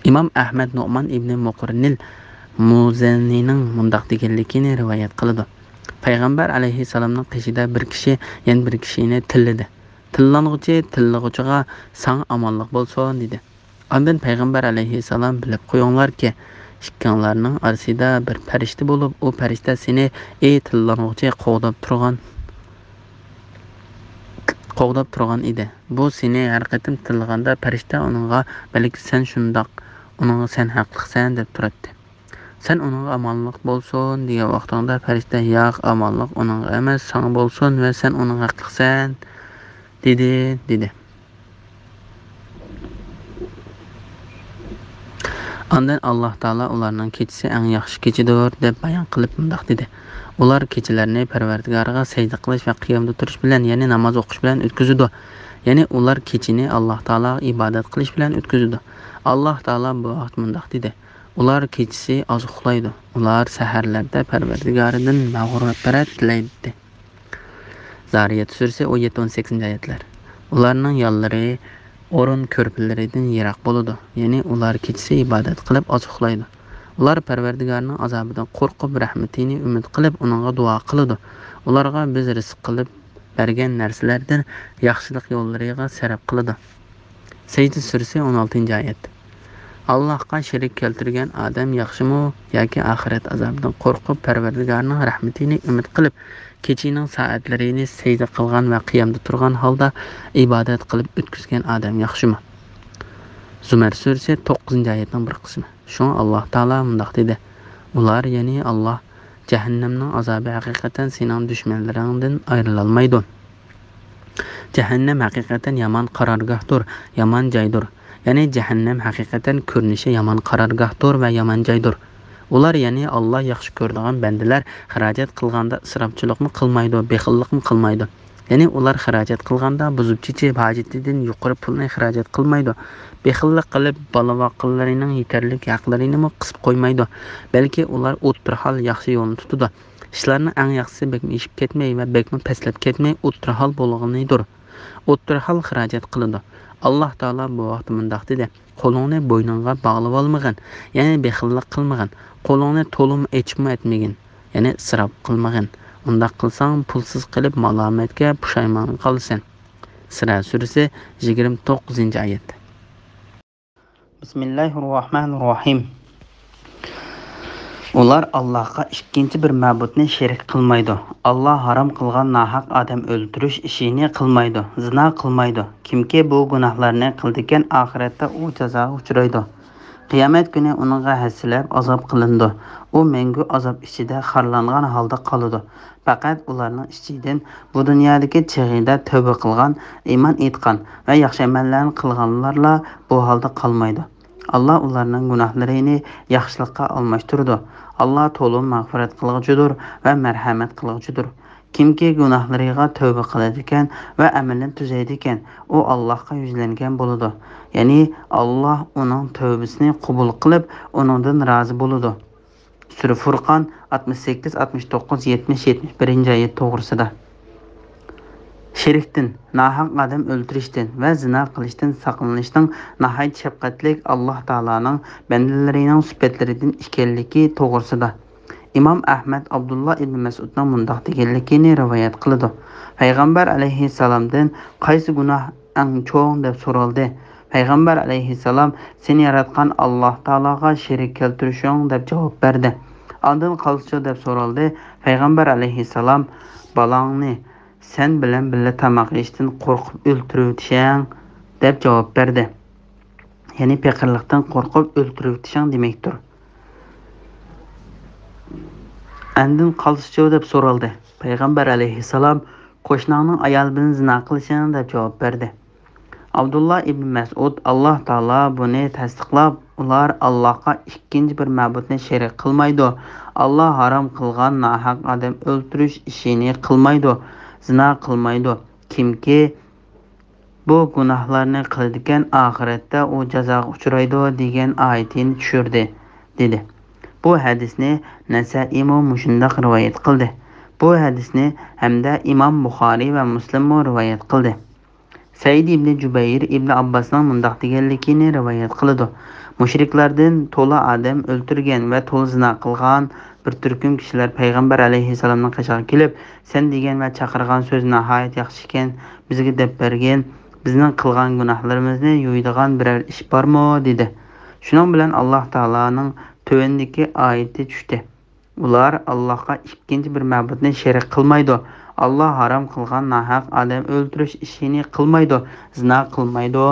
ئىمام ئەھمەد نۇئمان ئىبنى مۇقرىنىل مۇزەننىنىڭ مۇنداق دېگەنلىكىنى رىۋايەت قىلىدۇ: پەيغەمبەر ئەلەيھىسسالامنىڭ قېشىدا بىر كىشى يەنە بىر كىشىنى تىللىدى. تىللانغۇچى تىللىغۇچىغا: «ساڭا ئامانلىق بولسۇن» دېدى. ئاندىن پەيغەمبەر ئەلەيھىسسالام: «بىلىپ قويۇڭلاركى، ئىككىڭلارنىڭ ئارىسىدا بىر پەرىشتە بولۇپ، ئۇ پەرىشتە سېنى، ئى تىللانغۇچى، قوغداپ تۇرغان، قوغداپ تۇرغان ئىدى. بۇ سېنى ھەر قېتىم تىللىغاندا پەرىشتە ئۇنىڭغا، بەلكى سەن شۇنداق، ئۇنىڭغا سەن ھەقلىقسەن دەپ تۇراتتى. سەن ئۇنىڭغا ئامانلىق بولسۇن دېگەن ۋاقتىڭدا پەرىشتە، ياق، ئامانلىق ئۇنىڭغا ئەمەس، ساڭا بولسۇن ۋە سەن ئۇنىڭغا ھەقلىقسەن دېدى» دېدى. ئاندىن ئاللاھ تائالا ئۇلارنىڭ كېچىسى ئەڭ ياخشى كېچىدۇر دەپ بايان قىلىپ مۇنداق دېدى: ئۇلار كېچىلەرنى پەرۋەردىگارىغا سەجدە قىلىش ۋە قىيامدا تۇرۇش بىلەن، يەنى ناماز ئوقۇش بىلەن ئۆتكۈزىدۇ. يەنى ئۇلار كېچىنى ئاللاھ تائالاغا ئىبادەت قىلىش بىلەن ئۆتكۈزىدۇ. ئاللاھ تائالا بۇ ھەقتە مۇنداق دېدى: ئۇلار كېچىسى ئاز ئۇخلايدۇ. ئۇلار سەھەرلەردە پەرۋەردىگارىدىن مەغپىرەت تىلەيدۇ. زارىيەت سۈرىسى، ئون يەتتە، ئون سەككىزىنچى ئايەتلەر. ئۇلارنىڭ يانلىرى ئورۇن كۆرپىلىرىدىن يىراق بولىدۇ، يەنى ئۇلار كېچىسى ئىبادەت قىلىپ ئاز ئۇخلايدۇ. ئۇلار پەرۋەردىگارنىڭ ئازابىدىن قورقۇپ، رەھمىتىنى ئۈمىد قىلىپ، ئۇنىڭغا دۇئا قىلىدۇ. ئۇلارغا بىز رىزىق قىلىپ بەرگەن نەرسىلەردىن ياخشىلىق يوللىرىغا سەرپ قىلىدۇ. سەجدە سۈرىسى، ئون ئالتىنچى ئايەت. ئاللاھقا شېرىك كەلتۈرگەن ئادەم ياخشىمۇ ياكى ئاخىرەت ئازابىدىن قورقۇپ، پەرۋەردىگارنىڭ رەھمىتىنى ئۈمىد قىلىپ، كېچىنىڭ سائەتلىرىنى سەجدە قىلغان ۋە قىيامدا تۇرغان ھالدا ئىبادەت قىلىپ ئۆتكۈزگەن ئادەم ياخشىمۇ؟ زۇمەر سۈرىسى، توققۇزىنچى ئايەتنىڭ بىر قىسمى. شۇڭا ئاللاھ تائالا مۇنداق دېدى: ئۇلار، يەنى ئاللاھ، جەھەننەمنىڭ ئازابى ھەقىقەتەن سېنىڭ دۈشمەنلىرىڭدىن ئايرىلالمايدۇ. جەھەننەم ھەقىقەتەن يامان قارارگاھتۇر، يامان جايدۇر. يەنى جەھەننەم ھەقىقەتەن كۆرۈنۈشى يامان قارارگاھتۇر ۋە يامان جايدۇر. ئۇلار، يەنى ئاللاھ ياخشى كۆرىدىغان بەندىلەر خىراجەت قىلغاندا ئىسراپچىلىقمۇ قىلمايدۇ، بېخىللىقمۇ قىلمايدۇ. يەنى ئۇلار خىراجەت قىلغاندا بۇزۇپ چېچىپ، ھاجىتىدىن يۇقىرى پۇلنى خىراجەت قىلمايدۇ. بېخىللىق قىلىپ، بالا-ۋاقىللىرىنىڭ يېتەرلىك ھەقلىرىنىمۇ قىسىپ قويمايدۇ. بەلكى ئۇلار ئوتتۇرا ھال ياخشى يولنى تۇتىدۇ. ئىشلارنىڭ ئەڭ ياخشىسى بەكمۇ ئېشىپ كەتمەي ۋە بەكمۇ پەسلەپ كەتمەي ئوتتۇرا ھال بولغىنىدۇر. ئوتتۇرا ھال خىراجەت قىلىدۇ. ئاللاھ تائالا بۇ ھەقتە مۇنداق دېدى: قولۇڭنى بوينۇڭغا باغلىۋالمىغىن، يەنى بېخىللىق قىلمىغىن. قولۇڭنى تولىمۇ ئېچىپمۇ ئەتمىگىن، يەنى ئىسراپ قىلمىغىن. ئۇنداق قىلساڭ، پۇلسىز قېلىپ مالامەتكە، پۇشايمانغا قالىسەن. سىرە سۈرىسى، يىگىرمە توققۇزىنچى ئايەت. بىسمىللاھىررەھمانىررەھىم. ئۇلار ئاللاھقا ئىككىنچى بىر مەبۇدنى شېرىك قىلمايدۇ. ئاللاھ ھارام قىلغان ناھەق ئادەم ئۆلتۈرۈش ئىشىنى قىلمايدۇ، زىنا قىلمايدۇ. كىمكى بۇ گۇناھلارنى قىلىدىكەن، ئاخىرەتتە ئۇ جازاغا ئۇچرايدۇ. قىيامەت كۈنى ئۇنىڭغا ھەسسىلەپ ئازاب قىلىنىدۇ. ئۇ مەڭگۈ ئازاب ئىچىدە خارلانغان ھالدا قالىدۇ. پەقەت ئۇلارنىڭ ئىچىدىن بۇ دۇنيادىكى چېغىدا تەۋبە قىلغان، ئىمان ئېيتقان ۋە ياخشى ئەمەللەرنى قىلغانلارلا بۇ ھالدا قالمايدۇ. ئاللاھ ئۇلارنىڭ گۇناھلىرىنى ياخشىلىققا ئالماشتۇرىدۇ. ئاللاھ تولىمۇ مەغپىرەت قىلغۇچىدۇر ۋە مەرھەمەت قىلغۇچىدۇر. كىمكى گۇناھلىرىغا تەۋبە قىلىدىكەن ۋە ئەمىلىنى تۈزەيدىكەن، ئۇ ئاللاھقا يۈزلەنگەن بولىدۇ. يەنى ئاللاھ ئۇنىڭ تەۋبىسىنى قوبۇل قىلىپ، ئۇنىڭدىن رازى بولىدۇ. سۈرە فۇرقان ئاتمىش سەككىز، ئاتمىش توققۇز، يەتمىش، يەتمىش بىرىنچى ئايەت توغرىسىدا. شېرىكتىن، ناھەق ئادەم ئۆلتۈرۈشتىن ۋە زىنا قىلىشتىن ساقلىنىشنىڭ ناھايىتى شەپقەتلىك ئاللاھ تائالانىڭ بەندىلىرىنىڭ سۈپەتلىرىدىن ئىكەنلىكى توغرىسىدا. ئىمام ئەھمەد ئابدۇللا ئىبنى مەسئۇدنىڭ مۇنداق دېگەنلىكىنى رىۋايەت قىلىدۇ. پەيغەمبەر ئەلەيھىسسالامدىن، «قايسى گۇناھ ئەڭ چوڭ؟» دەپ سورالدى. پەيغەمبەر ئەلەيھىسسالام، «سېنى ياراتقان ئاللاھ تائالاغا شېرىك كەلتۈرۈشۈڭ» دەپ جاۋاب بەردى. «ئاندىن قالسىچۇ؟» دەپ سورالدى. پەيغەمبەر ئەلەيھىسسالام، «بالاڭنى سەن بىلەن بىللە تاماق يېيىشتىن قورقۇپ ئۆلتۈرۈۋېتىشىڭ» دەپ جاۋاب بەردى. يەنى پېقىرلىقتىن قورقۇپ ئۆلتۈرۈۋېتىشىڭ دېمەكتۇر. «ئاندىن قالسىچۇ؟» دەپ سورالدى. پەيغەمبەر ئەلەيھىسسالام، «قوشناڭنىڭ ئايالى بىلەن زىنا قىلىشىڭ» دەپ جاۋاب بەردى. ئابدۇللا ئىبن مەسئۇد، ئاللاھ تائالا بۇنى تەستىقلاپ، ئۇلار ئاللاھقا ئىككىنچى بىر مەبۇدنى شېرىك قىلمايدۇ. ئاللاھ ھارام قىلغان ناھەق ئادەم ئۆلتۈرۈش ئىشىنى قىلمايدۇ. زىنا قىلمايدۇ. كىمكى بۇ گۇناھلارنى قىلىدىكەن، ئاخىرەتتە ئۇ جازاغا ئۇچرايدۇ دېگەن ئايىتىنى چۈشۈردى، دېدى. بۇ ھەدىسنى نەسەئىمۇ مۇشۇنداق رىۋايەت قىلدى. بۇ ھەدىسنى ھەمدە ئىمام بۇخارىي ۋە مۇسلىممۇ رىۋايەت قىلدى. سەئىد ئىبنى جۇبەير ئىبنى ئابباسنىڭ مۇنداق دېگەنلىكىنى رىۋايەت قىلىدۇ: مۇشرىكلاردىن تولا ئادەم ئۆلتۈرگەن ۋە تولا زىنا قىلغان بىر تۈركۈم كىشىلەر پەيغەمبەر ئەلەيھىسسالامنىڭ قېشىغا كېلىپ، سەن دېگەن ۋە چاقىرغان سۆز ناھايىتى ياخشى ئىكەن، بىزگە دەپ بەرگىن، بىزنىڭ قىلغان گۇناھلىرىمىزنى يۇيىدىغان بىرەر ئىش بارمۇ؟ دېدى. شۇنىڭ بىلەن ئاللاھ تائالانىڭ تۆۋەندىكى ئايىتى چۈشتى. ئۇلار ئاللاھقا ئىككىنچى بىر مەبۇدنى شېرىك قىلمايدۇ. ئاللاھ ھارام قىلغان ناھەق ئادەم ئۆلتۈرۈش ئىشىنى قىلمايدۇ. زىنا قىلمايدۇ.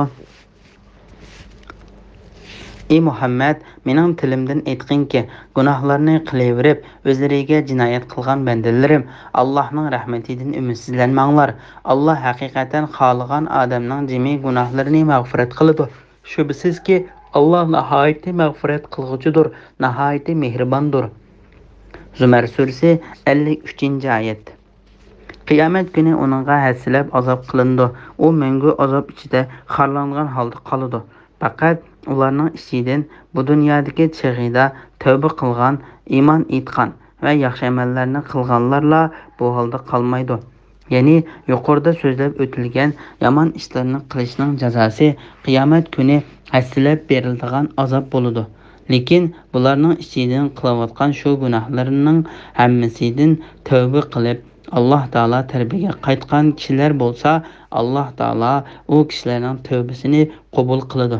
ئى مۇھەممەد، مېنىڭ تىلىمدىن ئېيتقىنكى، گۇناھلارنى قىلىۋېرىپ، ئۆزلىرىگە جىنايەت قىلغان بەندىلىرىم، ئاللاھنىڭ رەھمىتىدىن ئۈمىدسىزلەنمەڭلار. ئاللاھ ھەقىقەتەن خالىغان ئادەمنىڭ جىمى گۇناھلىرىنى مەغپىرەت قىلىدۇ. شۈبھىسىزكى، ئاللاھ ناھايىتى مەغپىرەت قىلغۇچىدۇر، ناھايىتى مېھرىباندۇر. زۇمەر سۈرىسى، ئەللىك ئۈچىنچى ئايەت. قىيامەت كۈنى ئۇنىڭغا ھەسسىلەپ ئازاب قىلىنىدۇ. ئۇ مەڭگۈ ئازاب ئىچىدە خارلانغان ھالدا قالىدۇ. پەقەت ئۇلارنىڭ ئىچىدىن بۇ دۇنيادىكى چېغىدا تەۋبە قىلغان، ئىمان ئېيتقان ۋە ياخشى ئەمەللەرنى قىلغانلارلا بۇ ھالدا قالمايدۇ. يەنى يۇقىرىدا سۆزلەپ ئۆتۈلگەن يامان ئىشلارنى قىلىشنىڭ جازاسى قىيامەت كۈنى ھەسسىلەپ بېرىلىدىغان ئازاب بولىدۇ. لېكىن بۇلارنىڭ ئىچىدىن قىلىۋاتقان شۇ گۇناھلىرىنىڭ ھەممىسىدىن تەۋبە قىلىپ، ئاللاھ تائالا تەرىپىگە قايتقان كىشىلەر بولسا، ئاللاھ تائالا ئۇ كىشىلەرنىڭ تەۋبىسىنى قوبۇل قىلىدۇ.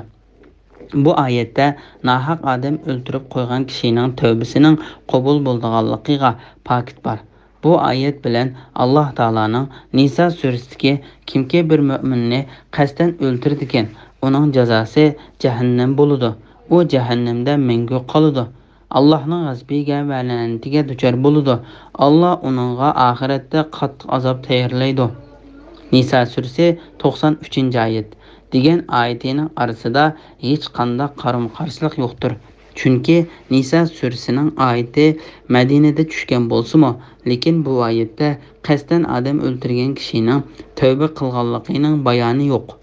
بۇ ئايەتتە ناھەق ئادەم ئۆلتۈرۈپ قويغان كىشىنىڭ تەۋبىسىنىڭ قوبۇل بولىدىغانلىقىغا پاكىت بار. بۇ ئايەت بىلەن ئاللاھ تائالانىڭ نىسا سۈرىسىدىكى، «كىمكى بىر مۆمىننى قەستەن ئۆلتۈرىدىكەن، ئۇنىڭ جازاسى جەھەننەم بولىدۇ. ئۇ جەھەننەمدە مەڭگۈ قالىدۇ. ئاللاھنىڭ غەزىپىگە ۋە لەنىتىگە دۇچار بولىدۇ. ئاللاھ ئۇنىڭغا ئاخىرەتتە قاتتىق ئازاب تەييارلايدۇ.» نىسا سۈرىسى، توقسان ئۈچىنچى ئايەت، دېگەن ئايىتىنىڭ ئارىسىدا ھېچقانداق قارىمۇ-قارشىلىق يوقتۇر. چۈنكى نىسا سۈرىسىنىڭ ئايىتى مەدىنىدە چۈشكەن بولسىمۇ، لېكىن بۇ ئايەتتە قەستەن ئادەم ئۆلتۈرگەن كىشىنىڭ تەۋبە قىلغانلىقىنىڭ بايانى يوق.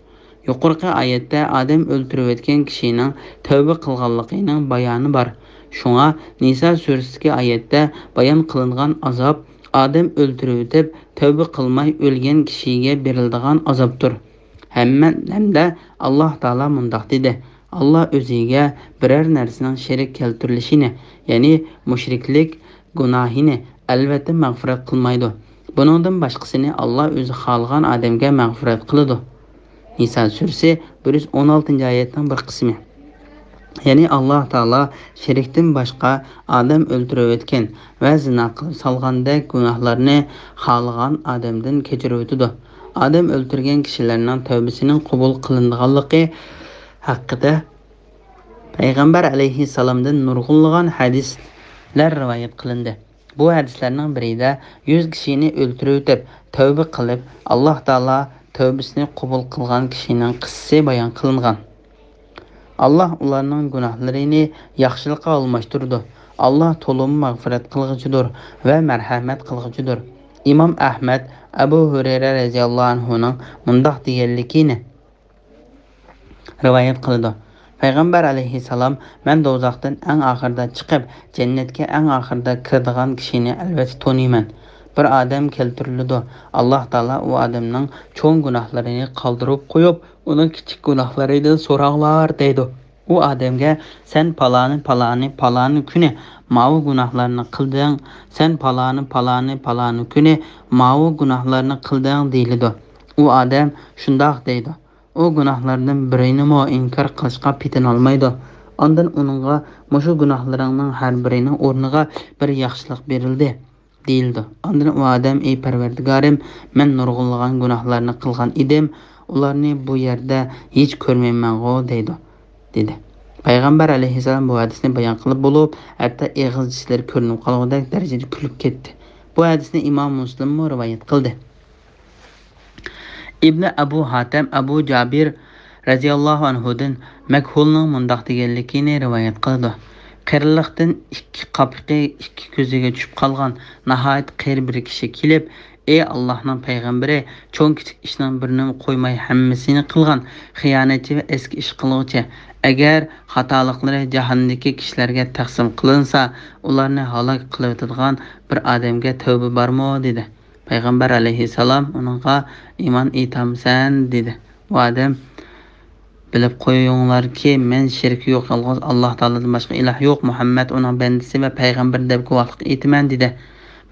يۇقىرىقى ئايەتتە ئادەم ئۆلتۈرۈۋەتكەن كىشىنىڭ تەۋبە قىلغانلىقىنىڭ بايانى بار. شۇڭا نىسا سۈرىسىدىكى ئايەتتە بايان قىلىنغان ئازاب ئادەم ئۆلتۈرۈۋېتىپ تەۋبە قىلماي ئۆلگەن كىشىگە بېرىلىدىغان ئازابتۇر. ھەممە، ھەمدە ئاللاھ تائالا مۇنداق دېدى: «ئاللاھ ئۆزىگە بىرەر نەرسىنىڭ شېرىك كەلتۈرۈلۈشىنى، يەنى مۇشرىكلىك گۇناھىنى ئەلۋەتتە مەغپىرەت قىلمايدۇ. بۇنىڭدىن باشقىسىنى ئاللاھ ئۆزى خالىغان ئادەمگە مەغپىرەت قىلىدۇ.» نىسا سۈرىسى، بىر يۈز ئون ئالتىنچى ئايەتنىڭ بىر قىسمى. يەنى ئاللاھ تائالا شېرىكتىن باشقا ئادەم ئۆلتۈرۈۋەتكەن ۋە زىنا قىلىپ سالغاندەك گۇناھلارنى خالىغان ئادەمدىن كەچۈرۈۋېتىدۇ. ئادەم ئۆلتۈرگەن كىشىلەرنىڭ تەۋبىسىنىڭ قوبۇل قىلىنىدىغانلىقى ھەققىدە پەيغەمبەر ئەلەيھىسسالامدىن نۇرغۇنلىغان ھەدىسلەر رىۋايەت قىلىندى. بۇ ھەدىسلەرنىڭ بىرىدە يۈز كىشىنى ئۆلتۈرۈۋېتىپ، تەۋبە قىلىپ، ئاللاھ تائالا تەۋبىسىنى قوبۇل قىلغان كىشىنىڭ قىسسىسى بايان قىلىنغان. ئاللاھ ئۇلارنىڭ گۇناھلىرىنى ياخشىلىققا ئالماشتۇرىدۇ. ئاللاھ تولىمۇ مەغپىرەت قىلغۇچىدۇر ۋە مەرھەمەت قىلغۇچىدۇر. ئىمام ئەھمەد ئەبۇ ھۇرەيرە رەزىياللاھۇ ئەنھۇنىڭ مۇنداق دېگەنلىكىنى رىۋايەت قىلىدۇ. پەيغەمبەر ئەلەيھىسسالام، مەن دوزاختىن ئەڭ ئاخىرىدا چىقىپ، جەننەتكە ئەڭ ئاخىرىدا كىرىدىغان كىشىنى ئەلۋەتتە تونۇيمەن. بىر ئادەم كەلتۈرۈلىدۇ. ئاللاھ تائالا ئۇ ئادەمنىڭ چوڭ گۇناھلىرىنى قالدۇرۇپ قويۇپ، ئۇنىڭ كىچىك گۇناھلىرىدىن سوراڭلار دەيدۇ. ئۇ ئادەمگە، سەن پالانى، پالانى، پالانى كۈنى ماۋۇ گۇناھلارنى قىلدىڭ، سەن پالانى، پالانى، پالانى كۈنى ماۋۇ گۇناھلارنى قىلدىڭ دېيىلىدۇ. ئۇ ئادەم شۇنداق دەيدۇ. ئۇ گۇناھلاردىن بىرىنىمۇ ئىنكار قىلىشقا پېتىنالمايدۇ. ئاندىن ئۇنىڭغا مۇشۇ گۇناھلىرىڭنىڭ ھەر بىرىنىڭ ئورنىغا بىر ياخشىلىق بېرىلدى دېيىلىدۇ. ئاندىن ئۇ ئادەم، ئى پەرۋەردىگارىم، مەن نۇرغۇنلىغان گۇناھلارنى قىلغان ئىدىم، ئۇلارنى بۇ يەردە ھېچ كۆرمەيمەنغۇ دەيدۇ، دېدى. پەيغەمبەر ئەلەيھىسسالام بۇ ھەدىسنى بايان قىلىپ بولۇپ، ھەتتا ئېغىز چىشلىرى كۆرۈنۈپ قالغۇدەك دەرىجىدە كۈلۈپ كەتتى. بۇ ھەدىسنى ئىمام مۇسلىممۇ رىۋايەت قىلدى. ئىبنى ئەبۇ ھاتەم ئەبۇ جابىر رەزىياللاھۇ ئەنھۇدىن مەكھۇلنىڭ مۇنداق دېگەنلىكىنى رىۋايەت قىلىدۇ: قېرىلىقتىن ئىككى قاپىقى ئىككى كۆزىگە چۈشۈپ قالغان ناھايىتى قېرى بىر كىشى كېلىپ، ئى ئاللاھنىڭ پەيغەمبىرى، چوڭ-كىچىك ئىشنىڭ بىرىنىمۇ قويماي ھەممىسىنى قىلغان خىيانەتچى ۋە ئەسكى ئىش قىلغۇچى، ئەگەر خاتالىقلىرى جاھاندىكى كىشىلەرگە تەقسىم قىلىنسا، ئۇلارنى ھالاك قىلىۋېتىدىغان بىر ئادەمگە تەۋبە بارمۇ؟ دېدى. پەيغەمبەر ئەلەيھىسسالام ئۇنىڭغا، ئىمان ئېيتامسەن؟ دېدى. ئۇ ئادەم، بىلىپ قويۇڭلاركى، مەن شېرىكى يوق يالغۇز ئاللاھ تائالادىن باشقا ئىلاھ يوق، مۇھەممەد ئۇنىڭ بەندىسى ۋە پەيغەمبىرى دەپ گۇۋاھلىق ئېيتىمەن، دېدى.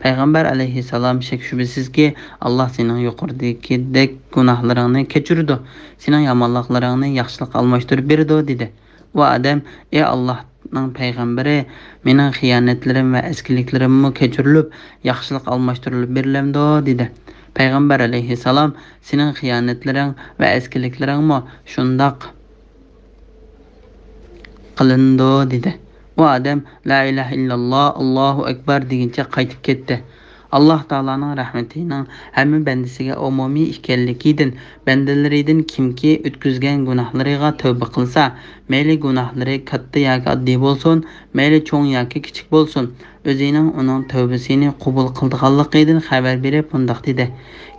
پەيغەمبەر ئەلەيھىسسالام، شەك-شۈبھىسىزكى، ئاللاھ سېنىڭ يۇقىرىدىكىدەك گۇناھلىرىڭنى كەچۈرىدۇ، سېنىڭ يامانلىقلىرىڭنى ياخشىلىققا ئالماشتۇرۇپ بېرىدۇ، دېدى. ئۇ ئادەم، ئى ئاللاھنىڭ پەيغەمبىرى، مېنىڭ خىيانەتلىرىم ۋە ئەسكىلىكلىرىممۇ كەچۈرۈلۈپ، ياخشىلىققا ئالماشتۇرۇلۇپ بېرىلەمدۇ؟ دېدى. پەيغەمبەر ئەلەيھىسسالام، سېنىڭ خىيانەتلىرىڭ ۋە ئەسكىلىكلىرىڭمۇ شۇنداق قىلىنىدۇ، دېدى. ئۇ ئادەم، لا ئىلاھە ئىللاللا، ئاللاھۇ ئەكبەر دېگىنىچە قايتىپ كەتتى. ئاللاھ تائالانىڭ رەھمىتىنىڭ ھەممە بەندىسىگە ئومۇمىي ئىكەنلىكىدىن، بەندىلىرىدىن كىمكى ئۆتكۈزگەن گۇناھلىرىغا تەۋبە قىلسا، مەيلى گۇناھلىرى كاتتا ياكى ئاددىي بولسۇن، مەيلى چوڭ ياكى كىچىك بولسۇن، ئۆزىنىڭ ئۇنىڭ تەۋبىسىنى قوبۇل قىلىدىغانلىقىدىن خەۋەر بېرىپ مۇنداق دېدى: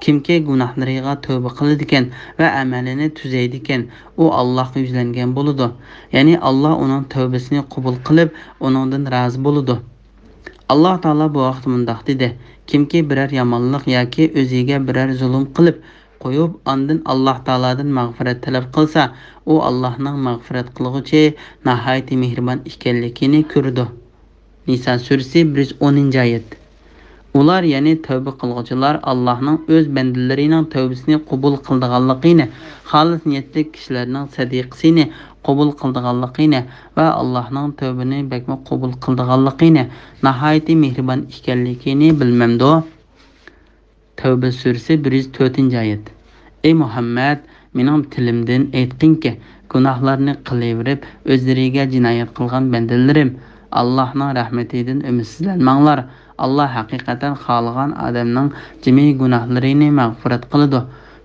كىمكى گۇناھلىرىغا تەۋبە قىلىدىكەن ۋە ئەمەلىنى تۈزەيدىكەن، ئۇ ئاللاھقا يۈزلەنگەن بولىدۇ. يەنى ئاللاھ ئۇنىڭ تەۋبىسىنى قوبۇل قىلىپ، ئۇنىڭدىن رازى بولىدۇ. ئاللاھ تائالا بۇ ھەقتە مۇنداق دېدى: كىمكى بىرەر يامانلىق ياكى ئۆزىگە بىرەر زۇلۇم قىلىپ قويۇپ، ئاندىن ئاللاھ تائالادىن مەغپىرەت تەلەپ قىلسا، ئۇ ئاللاھنىڭ مەغپىرەت قىلغۇچى، ناھايىتى مېھرىبان ئىكەنلىكىنى كۆرىدۇ. نىسا سۈرىسى، بىر يۈز ئونىنچى ئايەت. ئۇلار، يەنى تەۋبە قىلغۇچىلار، ئاللاھنىڭ ئۆز بەندىلىرىنىڭ تەۋبىسىنى قوبۇل قىلىدىغانلىقىنى، خالىس نىيەتلىك كىشىلەرنىڭ سەدىقىسىنى قوبۇل قىلىدىغانلىقىنى ۋە ئاللاھنىڭ تەۋبىنى بەكمۇ قوبۇل قىلىدىغانلىقىنى، ناھايىتى مېھرىبان ئىكەنلىكىنى بىلمەمدۇ؟ تەۋبە سۈرىسى، بىر يۈز تۆتىنچى ئايەت. ئەي مۇھەممەد، مېنىڭ تىلىمدىن ئېيتقىنكى، گۇناھلارنى قىلىۋېرىپ، ئۆزلىرىگە جىنايەت قىلغان بەندىلىرىم، ئاللاھنىڭ رەھمىتىدىن ئۈمىدسىزلەنمەڭلار. ئاللاھ ھەقىقەتەن خالىغان ئادەمنىڭ جىمى گۇناھلىرىنى مەغپىرەت قىلىدۇ.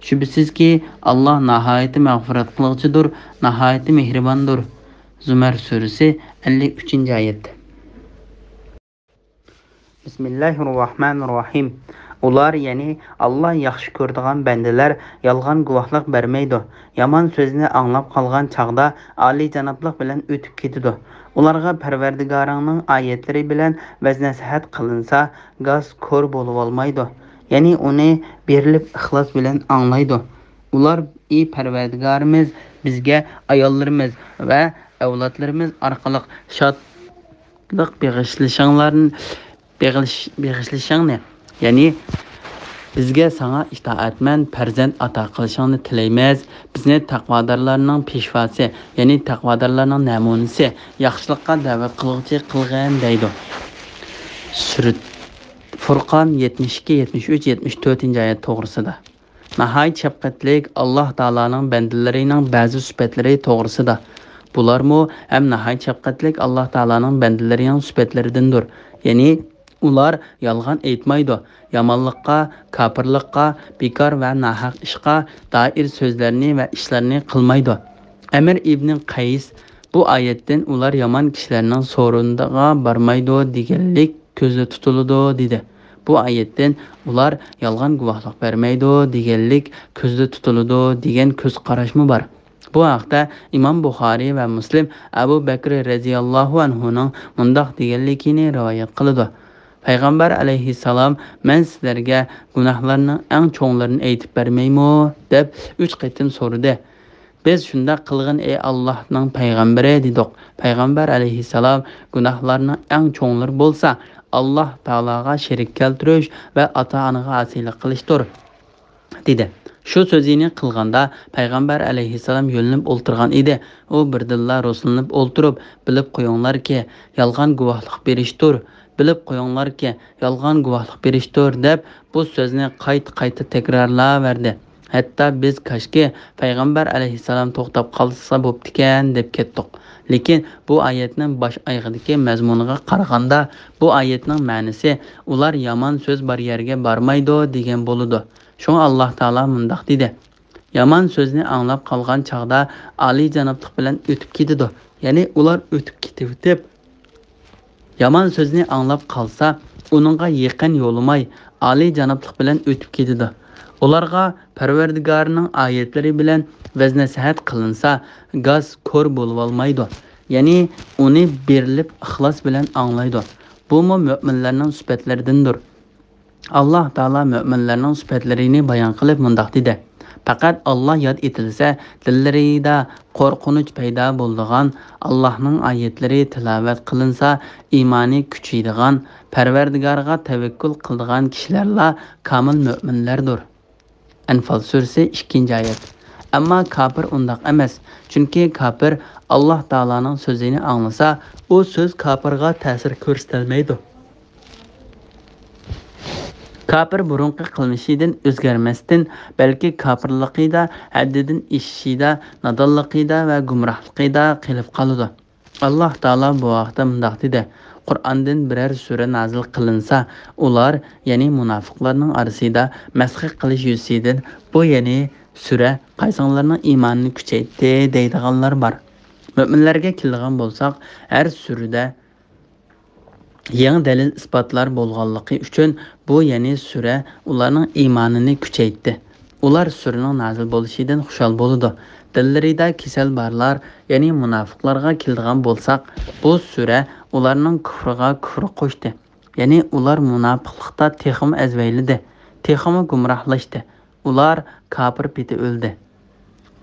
شۈبھىسىزكى، ئاللاھ ناھايىتى مەغپىرەت قىلغۇچىدۇر، ناھايىتى مېھرىباندۇر. زۇمەر سۈرىسى، ئەللىك ئۈچىنچى ئايەت. بىسمىللاھىررەھمانىررەھىم. ئۇلار، يەنى ئاللاھ ياخشى كۆرىدىغان بەندىلەر يالغان گۇۋاھلىق بەرمەيدۇ. يامان سۆزنى ئاڭلاپ قالغان چاغدا ئالىيجانابلىق بىلەن ئۆتۈپ كېتىدۇ. ئۇلارغا پەرۋەردىگارىڭنىڭ ئايەتلىرى بىلەن ۋەز-نەسىھەت قىلىنسا، گاس كور بولۇۋالمايدۇ. يەنى ئۇنى بېرىلىپ ئىخلاس بىلەن ئاڭلايدۇ. ئۇلار، ئى پەرۋەردىگارىمىز، بىزگە ئاياللىرىمىز ۋە ئەۋلادلىرىمىز ئارقىلىق شاد لىق بېغىشلىشىڭلارنى، بېغىش-، بېغىشلىشىڭنى، يەنى بىزگە ساڭا ئىتائەتمەن پەرزەنت ئاتا قىلىشىڭنى تىلەيمىز. بىزنى تەقۋادارلارنىڭ پېشۋاسى، يەنى تەقۋادارلارنىڭ نەمۇنىسى، ياخشىلىققا دەۋەت قىلغۇچى قىلغىن، دەيدۇ. سۈرە فۇرقان يەتمىش ئىككى، يەتمىش ئۈچ، يەتمىش تۆتىنچى ئايەت توغرىسىدا. ناھايىتى شەپقەتلىك ئاللاھ تائالانىڭ بەندىلىرىنىڭ بەزى سۈپەتلىرى توغرىسىدا. بۇلارمۇ ھەم ناھايىتى شەپقەتلىك ئاللاھ تائالانىڭ بەندىلىرىنىڭ سۈپەتلىرىدىندۇر. يەنى ئۇلار يالغان ئېيتمايدۇ، يامانلىققا، كاپىرلىققا، بىكار ۋە ناھەق ئىشقا دائىر سۆزلەرنى ۋە ئىشلارنى قىلمايدۇ. ئەمىر ئىبنى قەيس بۇ ئايەتتىن ئۇلار يامان كىشىلەرنىڭ سورۇنىغا بارمايدۇ دېگەنلىك كۆزدە تۇتۇلىدۇ، دېدى. بۇ ئايەتتىن ئۇلار يالغان گۇۋاھلىق بەرمەيدۇ دېگەنلىك كۆزدە تۇتۇلىدۇ دېگەن كۆز قاراشمۇ بار. بۇ ھەقتە ئىمام بۇخارىي ۋە مۇسلىم ئەبۇ بەكرى رەزىياللاھۇ ئەنھۇنىڭ مۇنداق دېگەنلىكىنى رىۋايەت قىلىدۇ. پەيغەمبەر ئەلەيھىسسالام، «مەن سىلەرگە گۇناھلارنىڭ ئەڭ چوڭلىرىنى ئېيتىپ بەرمەيمۇ؟» دەپ ئۈچ قېتىم سورىدى. «بىز شۇنداق قىلغىن، ئەي ئاللاھنىڭ پەيغەمبىرى» دېدۇق. پەيغەمبەر ئەلەيھىسسالام، «گۇناھلارنىڭ ئەڭ چوڭلىرى بولسا ئاللاھ تائالاغا شېرىك كەلتۈرۈش ۋە ئاتا-ئانىغا ئاسىيلىق قىلىشتۇر» دېدى. شۇ سۆزىنى قىلغاندا پەيغەمبەر ئەلەيھىسسالام يۆلىنىپ ئولتۇرغان ئىدى. ئۇ بىردىنلا روسلىنىپ ئولتۇرۇپ، «بىلىپ قويۇڭلاركى، يالغان گۇۋاھلىق بېرىشتۇر، بىلىپ قويۇڭلاركى، يالغان گۇۋاھلىق بېرىشتۇر» دەپ، بۇ سۆزنى قايتا-قايتا تەكرارلاۋەردى. ھەتتا بىز، «كاشكى، پەيغەمبەر ئەلەيھىسسالام توختاپ قالسا بوپتىكەن» دەپ كەتتۇق. لېكىن بۇ ئايەتنىڭ باش ئايىغىدىكى مەزمۇنىغا قارىغاندا، بۇ ئايەتنىڭ مەنىسى، «ئۇلار يامان سۆز بار يەرگە بارمايدۇ» دېگەن بولىدۇ. شۇڭا ئاللاھ تائالا مۇنداق دېدى: «يامان سۆزنى ئاڭلاپ قالغان چاغدا ئالىيجانابلىق بىلەن ئۆتۈپ كېتىدۇ.» يەنى ئۇلار ئۆتۈپ كېتىۋېتىپ، يامان سۆزنى ئاڭلاپ قالسا، ئۇنىڭغا يېقىن يولىماي، ئالىيجانابلىق بىلەن ئۆتۈپ كېتىدۇ. ئۇلارغا پەرۋەردىگارىنىڭ ئايەتلىرى بىلەن ۋەز-نەسىھەت قىلىنسا، گاس كور بولۇۋالمايدۇ. يەنى ئۇنى بېرىلىپ ئىخلاس بىلەن ئاڭلايدۇ. بۇمۇ مۆمىنلەرنىڭ سۈپەتلىرىدىندۇر. ئاللاھ تائالا مۆمىنلەرنىڭ سۈپەتلىرىنى بايان قىلىپ مۇنداق دېدى: «پەقەت ئاللاھ ياد ئېتىلسە، دىللىرىدا قورقۇنچ پەيدا بولىدىغان، ئاللاھنىڭ ئايەتلىرى تىلاۋەت قىلىنسا، ئىمانى كۈچىيىدىغان، پەرۋەردىگارىغا تەۋەككۈل قىلىدىغان كىشىلەرلا كامىل مۆمىنلەردۇر.» ئەنفال سۈرىسى، ئىككىنچى ئايەت. ئەمما كاپىر ئۇنداق ئەمەس، چۈنكى كاپىر ئاللاھ تائالانىڭ سۆزىنى ئاڭلىسا، ئۇ سۆز كاپىرغا تەسىر كۆرسىتەلمەيدۇ. كاپىر بۇرۇنقى قىلمىشىدىن ئۆزگەرمەستىن، بەلكى كاپىرلىقىدا، ھەددىدىن ئېشىشىدا، نادانلىقىدا ۋە گۇمراھلىقىدا قېلىپ قالىدۇ. ئاللاھ تائالا بۇ ھەقتە مۇنداق دېدى: «قۇرئاندىن بىرەر سۈرە نازىل قىلىنسا، ئۇلار، يەنى مۇناپىقلارنىڭ ئارىسىدا مەسخىرە قىلىش يۈزىسىدىن، بۇ، يەنى سۈرە، قايسىڭلارنىڭ ئىمانىنى كۈچەيتتى، دەيدىغانلار بار.» مۆمىنلەرگە كېلىدىغان بولساق، ھەر سۈرىدە يېڭى دەلىل-ئىسپاتلار بولغانلىقى ئۈچۈن، بۇ، يەنى سۈرە، ئۇلارنىڭ ئىمانىنى كۈچەيتتى. ئۇلار سۈرىنىڭ نازىل بولۇشىدىن خۇشال بولىدۇ. دىللىرىدا كېسەل بارلار، يەنى مۇناپىقلارغا كېلىدىغان بولساق، بۇ سۈرە ئۇلارنىڭ كۇفرىغا كۇفر قوشتى. يەنى ئۇلار مۇناپىقلىقتا تېخىمۇ ئەزۋەيلىدى، تېخىمۇ گۇمراھلاشتى. ئۇلار كاپىر پېتى ئۆلدى.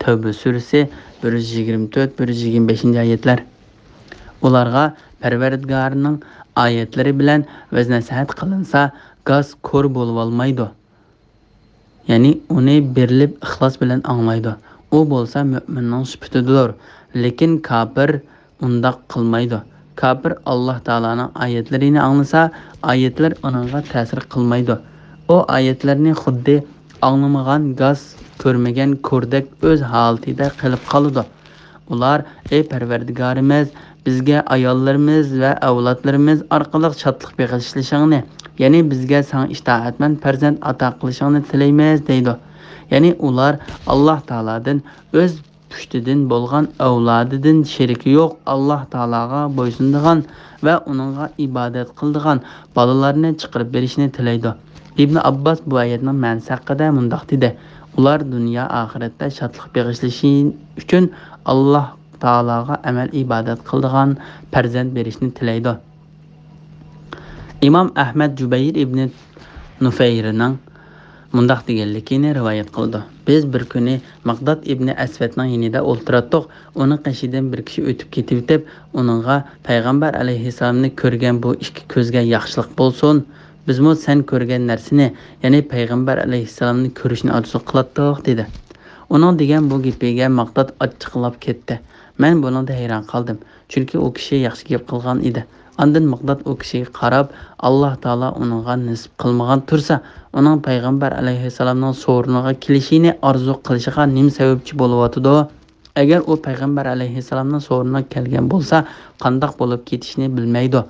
تەۋبە سۈرىسى، بىر يۈز يىگىرمە تۆت، بىر يۈز يىگىرمە بەشىنچى ئايەتلەر. ئۇلارغا پەرۋەردىگارىنىڭ ئايەتلىرى بىلەن ۋەز-نەسىھەت قىلىنسا، گاس كور بولۇۋالمايدۇ. يەنى ئۇنى بېرىلىپ ئىخلاس بىلەن ئاڭلايدۇ. ئۇ بولسا مۆمىننىڭ سۈپىتىدۇر. لېكىن كاپىر ئۇنداق قىلمايدۇ. كاپىر ئاللاھ تائالانىڭ ئايەتلىرىنى ئاڭلىسا، ئايەتلەر ئۇنىڭغا تەسىر قىلمايدۇ. ئۇ ئايەتلەرنى خۇددى ئاڭلىمىغان گاس، كۆرمىگەن كوردەك ئۆز ھالىتىدە قېلىپ قالىدۇ. ئۇلار، «ئەي پەرۋەردىگارىمىز، بىزگە ئاياللىرىمىز ۋە ئەۋلادلىرىمىز ئارقىلىق شادلىق بېغىشلىشىڭنى، يەنى بىزگە ساڭا ئىتائەتمەن پەرزەنت ئاتا قىلىشىڭنى تىلەيمىز» دەيدۇ. يەنى ئۇلار ئاللاھ تائالادىن ئۆز پۇشتىدىن بولغان ئەۋلادىدىن شېرىكى يوق ئاللاھ تائالاغا بويسۇنىدىغان ۋە ئۇنىڭغا ئىبادەت قىلىدىغان بالىلارنى چىقىرىپ بېرىشنى تىلەيدۇ. ئىبن ئابباس بۇ ئايەتنىڭ مەنىسى ھەققىدە مۇنداق دېدى: «ئۇلار دۇنيا ئاخىرەتتە شادلىق بېغىشلىشى ئۈچۈن ئاللاھ تائالاغا ئەمەل ئىبادەت قىلىدىغان پەرزەنت بېرىشنى تىلەيدۇ.» ئىمام ئەھمەد جۇبەير ئىبنى نۇفەيرنىڭ مۇنداق دېگەنلىكىنى رىۋايەت قىلىدۇ: «بىز بىر كۈنى مىقداد ئىبنى ئەسۋەدنىڭ يېنىدا ئولتۇراتتۇق. ئۇنىڭ قېشىدىن بىر كىشى ئۆتۈپ كېتىۋېتىپ، ئۇنىڭغا، پەيغەمبەر ئەلەيھىسسالامنى كۆرگەن بۇ ئىككى كۆزگە ياخشىلىق بولسۇن. بىزمۇ سەن كۆرگەن نەرسىنى، يەنى پەيغەمبەر ئەلەيھىسسالامنى كۆرۈشنى ئارزۇ قىلاتتۇق» دېدى. ئۇنىڭ دېگەن بۇ گېپىگە مىقداد ئاچچىقلاپ كەتتى. مەن بۇنىڭدىن ھەيران قالدىم. چۈنكى ئۇ كىشى ياخشى گەپ قىلغان ئىدى. ئاندىن مىقداد ئۇ كىشىگە قاراپ، ئاللاھ تائالا ئۇنىڭغا نېسىپ قىلمىغان تۇرسا، ئۇنىڭ پەيغەمبەر ئەلەيھىسسالامنىڭ سورۇنىغا كېلىشىنى ئارزۇ قىلىشىغا نېمە سەۋەبچى بولۇۋاتىدۇ؟ ئەگەر ئۇ پەيغەمبەر ئەلەيھىسسالامنىڭ سورۇنىغا كەلگەن بولسا، قانداق بولۇپ كېتىشىنى بىلمەيدۇ.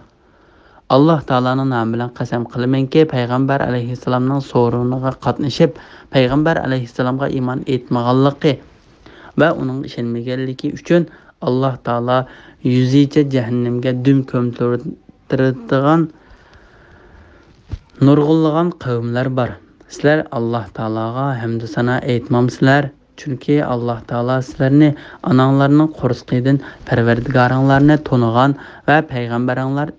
ئاللاھ تائالانىڭ نامى بىلەن قەسەم قىلىمەنكى، پەيغەمبەر ئەلەيھىسسالامنىڭ سورۇنىغا قاتنىشىپ، پەيغەمبەر ئەلەيھىسسالامغا ئىمان ئېيتمىغانلىقى ۋە ئۇنىڭغا ئىشەنمىگەنلىكى ئۈچۈن، ئاللاھ تائالا يۈزىچە جەھەننەمگە دۈم كۆمتۈرىدىغان نۇرغۇنلىغان قەۋملەر بار. سىلەر ئاللاھ تائالاغا ھەمدۇ سانا ئېيتمامسىلەر؟ چۈنكى ئاللاھ تائالا سىلەرنى ئاناڭلارنىڭ قورسىقىدىن پەرۋەردىگارىڭلارنى تونۇغان ۋە پەيغەمبىرىڭلار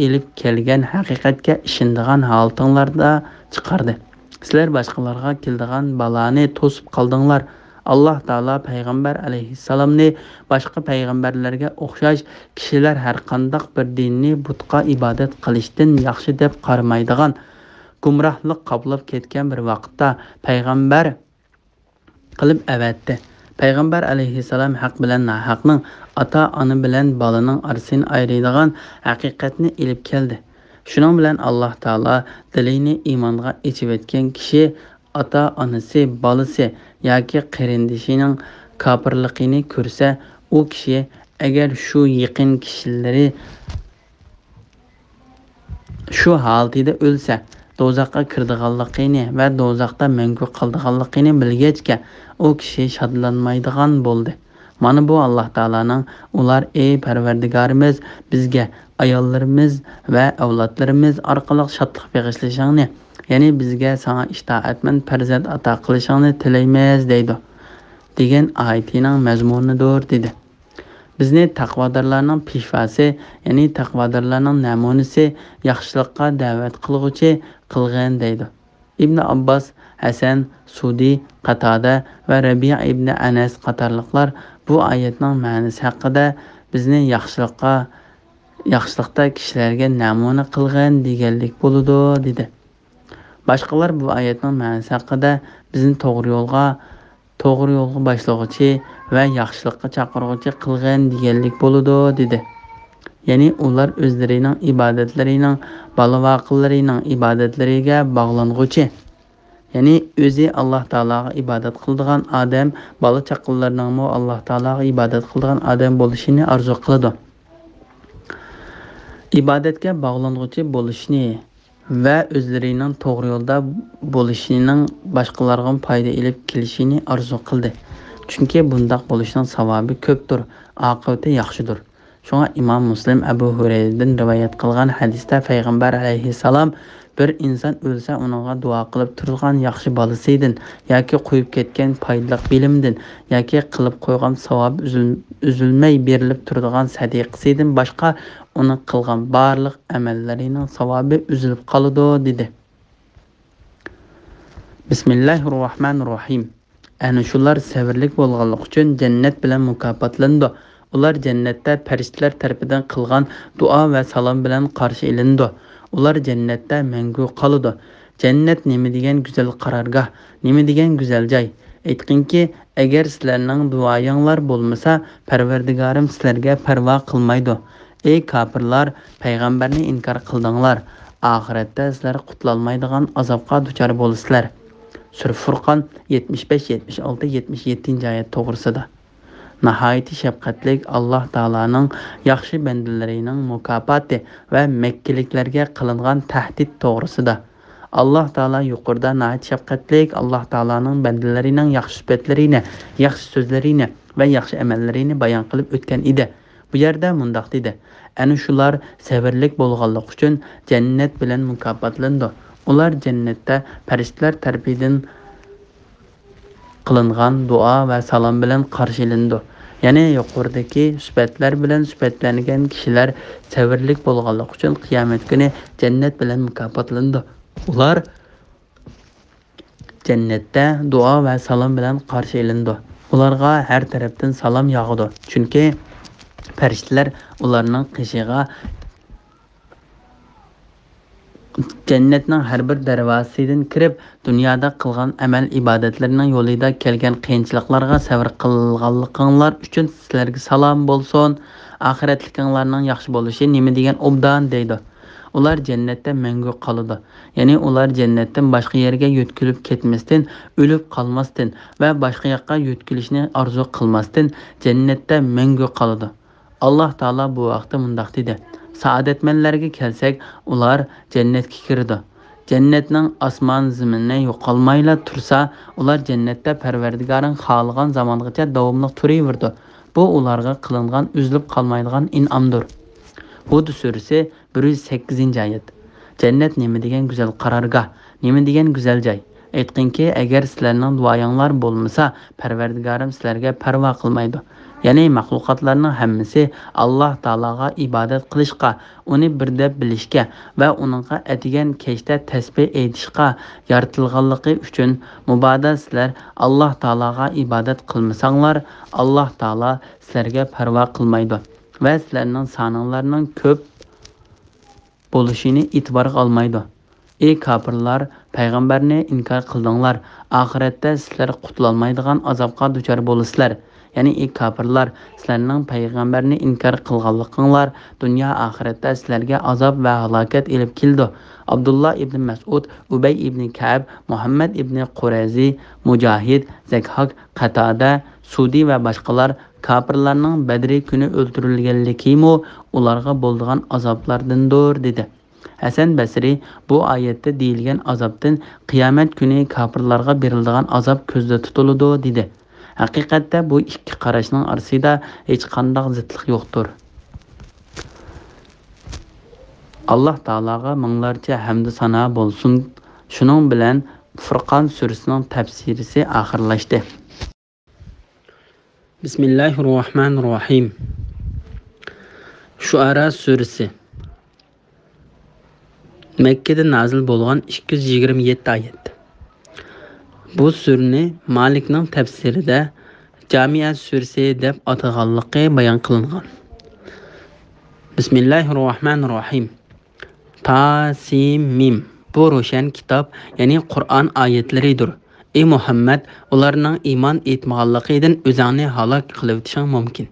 ئېلىپ كەلگەن ھەقىقەتكە ئىشىنىدىغان ھالىتىڭلاردا چىقاردى. سىلەر باشقىلارغا كېلىدىغان بالانى توسۇپ قالدىڭلار. ئاللاھ تائالا پەيغەمبەر ئەلەيھىسسالامنى باشقا پەيغەمبەرلەرگە ئوخشاش كىشىلەر ھەرقانداق بىر دىننى بۇتقا ئىبادەت قىلىشتىن ياخشى دەپ قارىمايدىغان، گۇمراھلىق قاپلاپ كەتكەن بىر ۋاقىتتا پەيغەمبەر قىلىپ ئەۋەتتى. پەيغەمبەر ئەلەيھىسسالام ھەق بىلەن ناھەقنىڭ، ئاتا-ئانا بىلەن بالىنىڭ ئارىسىنى ئايرىيدىغان ھەقىقەتنى ئېلىپ كەلدى. شۇنىڭ بىلەن ئاللاھ تائالا دىلىنى ئىمانغا ئېچىۋەتكەن كىشى ئاتا-ئانىسى، بالىسى ياكى قېرىندىشىنىڭ كاپىرلىقىنى كۆرسە، ئۇ كىشى ئەگەر شۇ يېقىن كىشىلىرى شۇ ھالىتىدە ئۆلسە، دوزاخقا كىرىدىغانلىقىنى ۋە دوزاختا مەڭگۈ قالىدىغانلىقىنى بىلگەچكە، ئۇ كىشى شادلانمايدىغان بولدى. مانا بۇ ئاللاھ تائالانىڭ، ئۇلار، ئى پەرۋەردىگارىمىز، بىزگە ئاياللىرىمىز ۋە ئەۋلادلىرىمىز ئارقىلىق شادلىق بېغىشلىشىڭنى، يەنى بىزگە ساڭا ئىتائەتمەن پەرزەنت ئاتا قىلىشىڭنى تىلەيمىز، دەيدۇ، دېگەن ئايىتىنىڭ مەزمۇنىدۇر، دېدى. بىزنى تەقۋادارلارنىڭ پېشۋاسى، يەنى تەقۋادارلارنىڭ نەمۇنىسى، ياخشىلىققا دەۋەت قىلغۇچى قىلغىن، دەيدۇ. ئىبنى ئابباس، ھەسەن، سۇدى، قاتادە ۋە رەبىئە ئىبنى ئەنەس قاتارلىقلار بۇ ئايەتنىڭ مەنىسى ھەققىدە، بىزنى ياخشىلىققا، ياخشىلىقتا كىشىلەرگە نەمۇنە قىلغىن دېگەنلىك بولىدۇ، دېدى. باشقىلار بۇ ئايەتنىڭ مەنىسى ھەققىدە، بىزنى توغرا يولغا، توغرا يولغا باشلىغۇچى ۋە ياخشىلىققا چاقىرغۇچى قىلغىن دېگەنلىك بولىدۇ، دېدى. يەنى ئۇلار ئۆزلىرىنىڭ ئىبادەتلىرىنىڭ، بالا-ۋاقىلىرىنىڭ ئىبادەتلىرىگە باغلانغۇچى، يەنى ئۆزى ئاللاھ تائالاغا ئىبادەت قىلىدىغان ئادەم، بالا-چاقىلىرىنىڭمۇ ئاللاھ تائالاغا ئىبادەت قىلىدىغان ئادەم بولۇشىنى ئارزۇ قىلىدۇ. ئىبادەتكە باغلانغۇچى بولۇشنى ۋە ئۆزلىرىنىڭ توغرا يولدا بولۇشىنىڭ باشقىلارغىمۇ پايدا ئېلىپ كېلىشىنى ئارزۇ قىلدى. چۈنكى بۇنداق بولۇشنىڭ ساۋابى كۆپتۇر، ئاقىۋىتى ياخشىدۇر. شۇڭا ئىمام مۇسلىم ئەبۇ ھۇرەيرىدىن رىۋايەت قىلغان ھەدىستە پەيغەمبەر ئەلەيھىسسالام، بىر ئىنسان ئۆلسە، ئۇنىڭغا دۇئا قىلىپ تۇرىدىغان ياخشى بالىسىدىن ياكى قويۇپ كەتكەن پايدىلىق بىلىمىدىن ياكى قىلىپ قويغان ساۋاب ئۈزۈل-، ئۈزۈلمەي بېرىلىپ تۇرىدىغان سەدىقىسىدىن باشقا ئۇنىڭ قىلغان بارلىق ئەمەللىرىنىڭ ساۋابى ئۈزۈلۈپ قالىدۇ، دېدى. بىسمىللاھىررەھمانىررەھىم. ئەنە شۇلار سەۋرلىك بولغانلىقى ئۈچۈن جەننەت بىلەن مۇكاپاتلىنىدۇ. ئۇلار جەننەتتە پەرىشتىلەر تەرىپىدىن قىلغان دۇئا ۋە سالام بىلەن قارشى ئېلىنىدۇ. ئۇلار جەننەتتە مەڭگۈ قالىدۇ. جەننەت نېمە دېگەن گۈزەل قارارگاھ، نېمە دېگەن گۈزەل جاي! ئېيتقىنكى، ئەگەر سىلەرنىڭ دۇئايىڭلار بولمىسا، پەرۋەردىگارىم سىلەرگە پەرۋا قىلمايدۇ. ئەي كاپىرلار، پەيغەمبەرنى ئىنكار قىلدىڭلار. ئاخىرەتتە سىلەر قۇتۇلالمايدىغان ئازابقا دۇچار بولىسىلەر. سۈرە فۇرقان يەتمىش بەش، يەتمىش ئالتە، يەتمىش يەتتىنچى ئايەت توغرىسىدا. ناھايىتى شەپقەتلىك ئاللاھ تائالانىڭ ياخشى بەندىلىرىنىڭ مۇكاپاتى ۋە مەككىلىكلەرگە قىلىنغان تەھدىت توغرىسىدا. ئاللاھ تائالا يۇقىرىدا ناھايىتى شەپقەتلىك ئاللاھ تائالانىڭ بەندىلىرىنىڭ ياخشى سۈپەتلىرىنى، ياخشى سۆزلىرىنى ۋە ياخشى ئەمەللىرىنى بايان قىلىپ ئۆتكەن ئىدى. بۇ يەردە مۇنداق دېدى، ئەنە شۇلار سەۋرلىك بولغانلىقى ئۈچۈن جەننەت بىلەن مۇكاپاتلىنىدۇ. ئۇلار جەننەتتە پەرىشتىلەر تەرىپىدىن قىلىنغان دۇئا ۋە سالام بىلەن قارشى ئېلىنىدۇ. يەنى يۇقىرىدىكى سۈپەتلەر بىلەن سۈپەتلەنگەن كىشىلەر سەۋرلىك بولغانلىقى ئۈچۈن قىيامەت كۈنى جەننەت بىلەن مۇكاپاتلىنىدۇ. ئۇلار جەننەتتە دۇئا ۋە سالام بىلەن قارشى ئېلىنىدۇ. ئۇلارغا ھەر تەرەپتىن سالام ياغىدۇ. چۈنكى پەرىشتىلەر ئۇلارنىڭ قېشىغا جەننەتنىڭ ھەر بىر دەرۋازىسىدىن كىرىپ، دۇنيادا قىلغان ئەمەل ئىبادەتلىرىنىڭ يولىدا كەلگەن قىيىنچىلىقلارغا سەۋر قىلغانلىقىڭلار ئۈچۈن سىلەرگە سالام بولسۇن، ئاخىرەتلىكىڭلارنىڭ ياخشى بولۇشى نېمە دېگەن ئوبدان، دەيدۇ. ئۇلار جەننەتتە مەڭگۈ قالىدۇ. يەنى ئۇلار جەننەتتىن باشقا يەرگە يۆتكىلىپ كەتمەستىن، ئۆلۈپ قالماستىن ۋە باشقا ياققا يۆتكىلىشنى ئارزۇ قىلماستىن جەننەتتە مەڭگۈ قالىدۇ. ئاللاھ تائالا بۇ ھەقتە مۇنداق دېدى، سائادەتمەنلەرگە كەلسەك، ئۇلار جەننەتكە كىرىدۇ. جەننەتنىڭ ئاسمان زېمىنى يوقالمايلا تۇرسا، ئۇلار جەننەتتە پەرۋەردىگارىڭ خالىغان زامانغىچە داۋاملىق تۇرۇۋېرىدۇ. بۇ ئۇلارغا قىلىنغان ئۈزۈلۈپ قالمايدىغان ئىنئامدۇر. ھۇد سۈرىسى، بىر يۈز سەككىزىنچى ئايەت. جەننەت نېمە دېگەن گۈزەل قارارگاھ، نېمە دېگەن گۈزەل جاي! ئېيتقىنكى، ئەگەر سىلەرنىڭ دۇئايىڭلار بولمىسا، پەرۋەردىگارىم سىلەرگە پەرۋا قىلمايدۇ. يەنى مەخلۇقاتلارنىڭ ھەممىسى ئاللاھ تائالاغا ئىبادەت قىلىشقا، ئۇنى بىر دەپ بىلىشكە ۋە ئۇنىڭغا ئەتىگەن كەچتە تەسبىھ ئېيتىشقا يارىتىلغانلىقى ئۈچۈن، مۇبادا سىلەر ئاللاھ تائالاغا ئىبادەت قىلمىساڭلار، ئاللاھ تائالا سىلەرگە پەرۋا قىلمايدۇ ۋە سىلەرنىڭ سانىڭلارنىڭ كۆپ بولۇشىنى ئېتىبارغا ئالمايدۇ. ئى كاپىرلار، پەيغەمبەرنى ئىنكار قىلدىڭلار، ئاخىرەتتە سىلەر قۇتۇلالمايدىغان ئازابقا دۇچار بولىسىلەر. يەنى ئى كاپىرلار، سىلەرنىڭ پەيغەمبەرنى ئىنكار قىلغانلىقىڭلار دۇنيا ئاخىرەتتە سىلەرگە ئازاب ۋە ھالاكەت ئېلىپ كېلىدۇ. ئابدۇللا ئىبنى مەسئۇد، ئۇبەي ئىبنى كەئب، مۇھەممەد ئىبنى قۇرەيزى، مۇجاھىد، زەكھاك، قەتادە، سۇدى ۋە باشقىلار كاپىرلارنىڭ بەدرى كۈنى ئۆلتۈرۈلگەنلىكىمۇ ئۇلارغا بولىدىغان ئازابلاردىندۇر، دېدى. ھەسەن بەسرى بۇ ئايەتتە دېيىلگەن ئازابتىن قىيامەت كۈنى كاپىرلارغا بېرىلىدىغان ئازاب كۆزدە تۇتۇلىدۇ، دېدى. ھەقىقەتتە بۇ ئىككى قاراشنىڭ ئارىسىدا ھېچقانداق زىتلىق يوقتۇر. ئاللاھ تائالاغا مىڭلارچە ھەمدۇ سانا بولسۇن. شۇنىڭ بىلەن فۇرقان سۈرىسىنىڭ تەپسىرىسى ئاخىرلاشتى. بىسمىللاھىررەھمانىررەھىم. شۇئەرا سۈرىسى. مەككىدە نازىل بولغان، ئىككى يۈز يىگىرمە يەتتە ئايەت. بۇ سۈرىنى مالىكنىڭ تەپسىرىدە جامىئە سۈرىسى دەپ ئاتىغانلىقى بايان قىلىنغان. بىسمىللاھىررەھمانىررەھىم. تاسىمىم. بۇ روشەن كىتاب، يەنى قۇرئان ئايەتلىرىدۇر. ئى مۇھەممەد، ئۇلارنىڭ ئىمان ئېيتمىغانلىقىدىن ئۆزۈڭنى ھالاك قىلىۋېتىشىڭ مۇمكىن.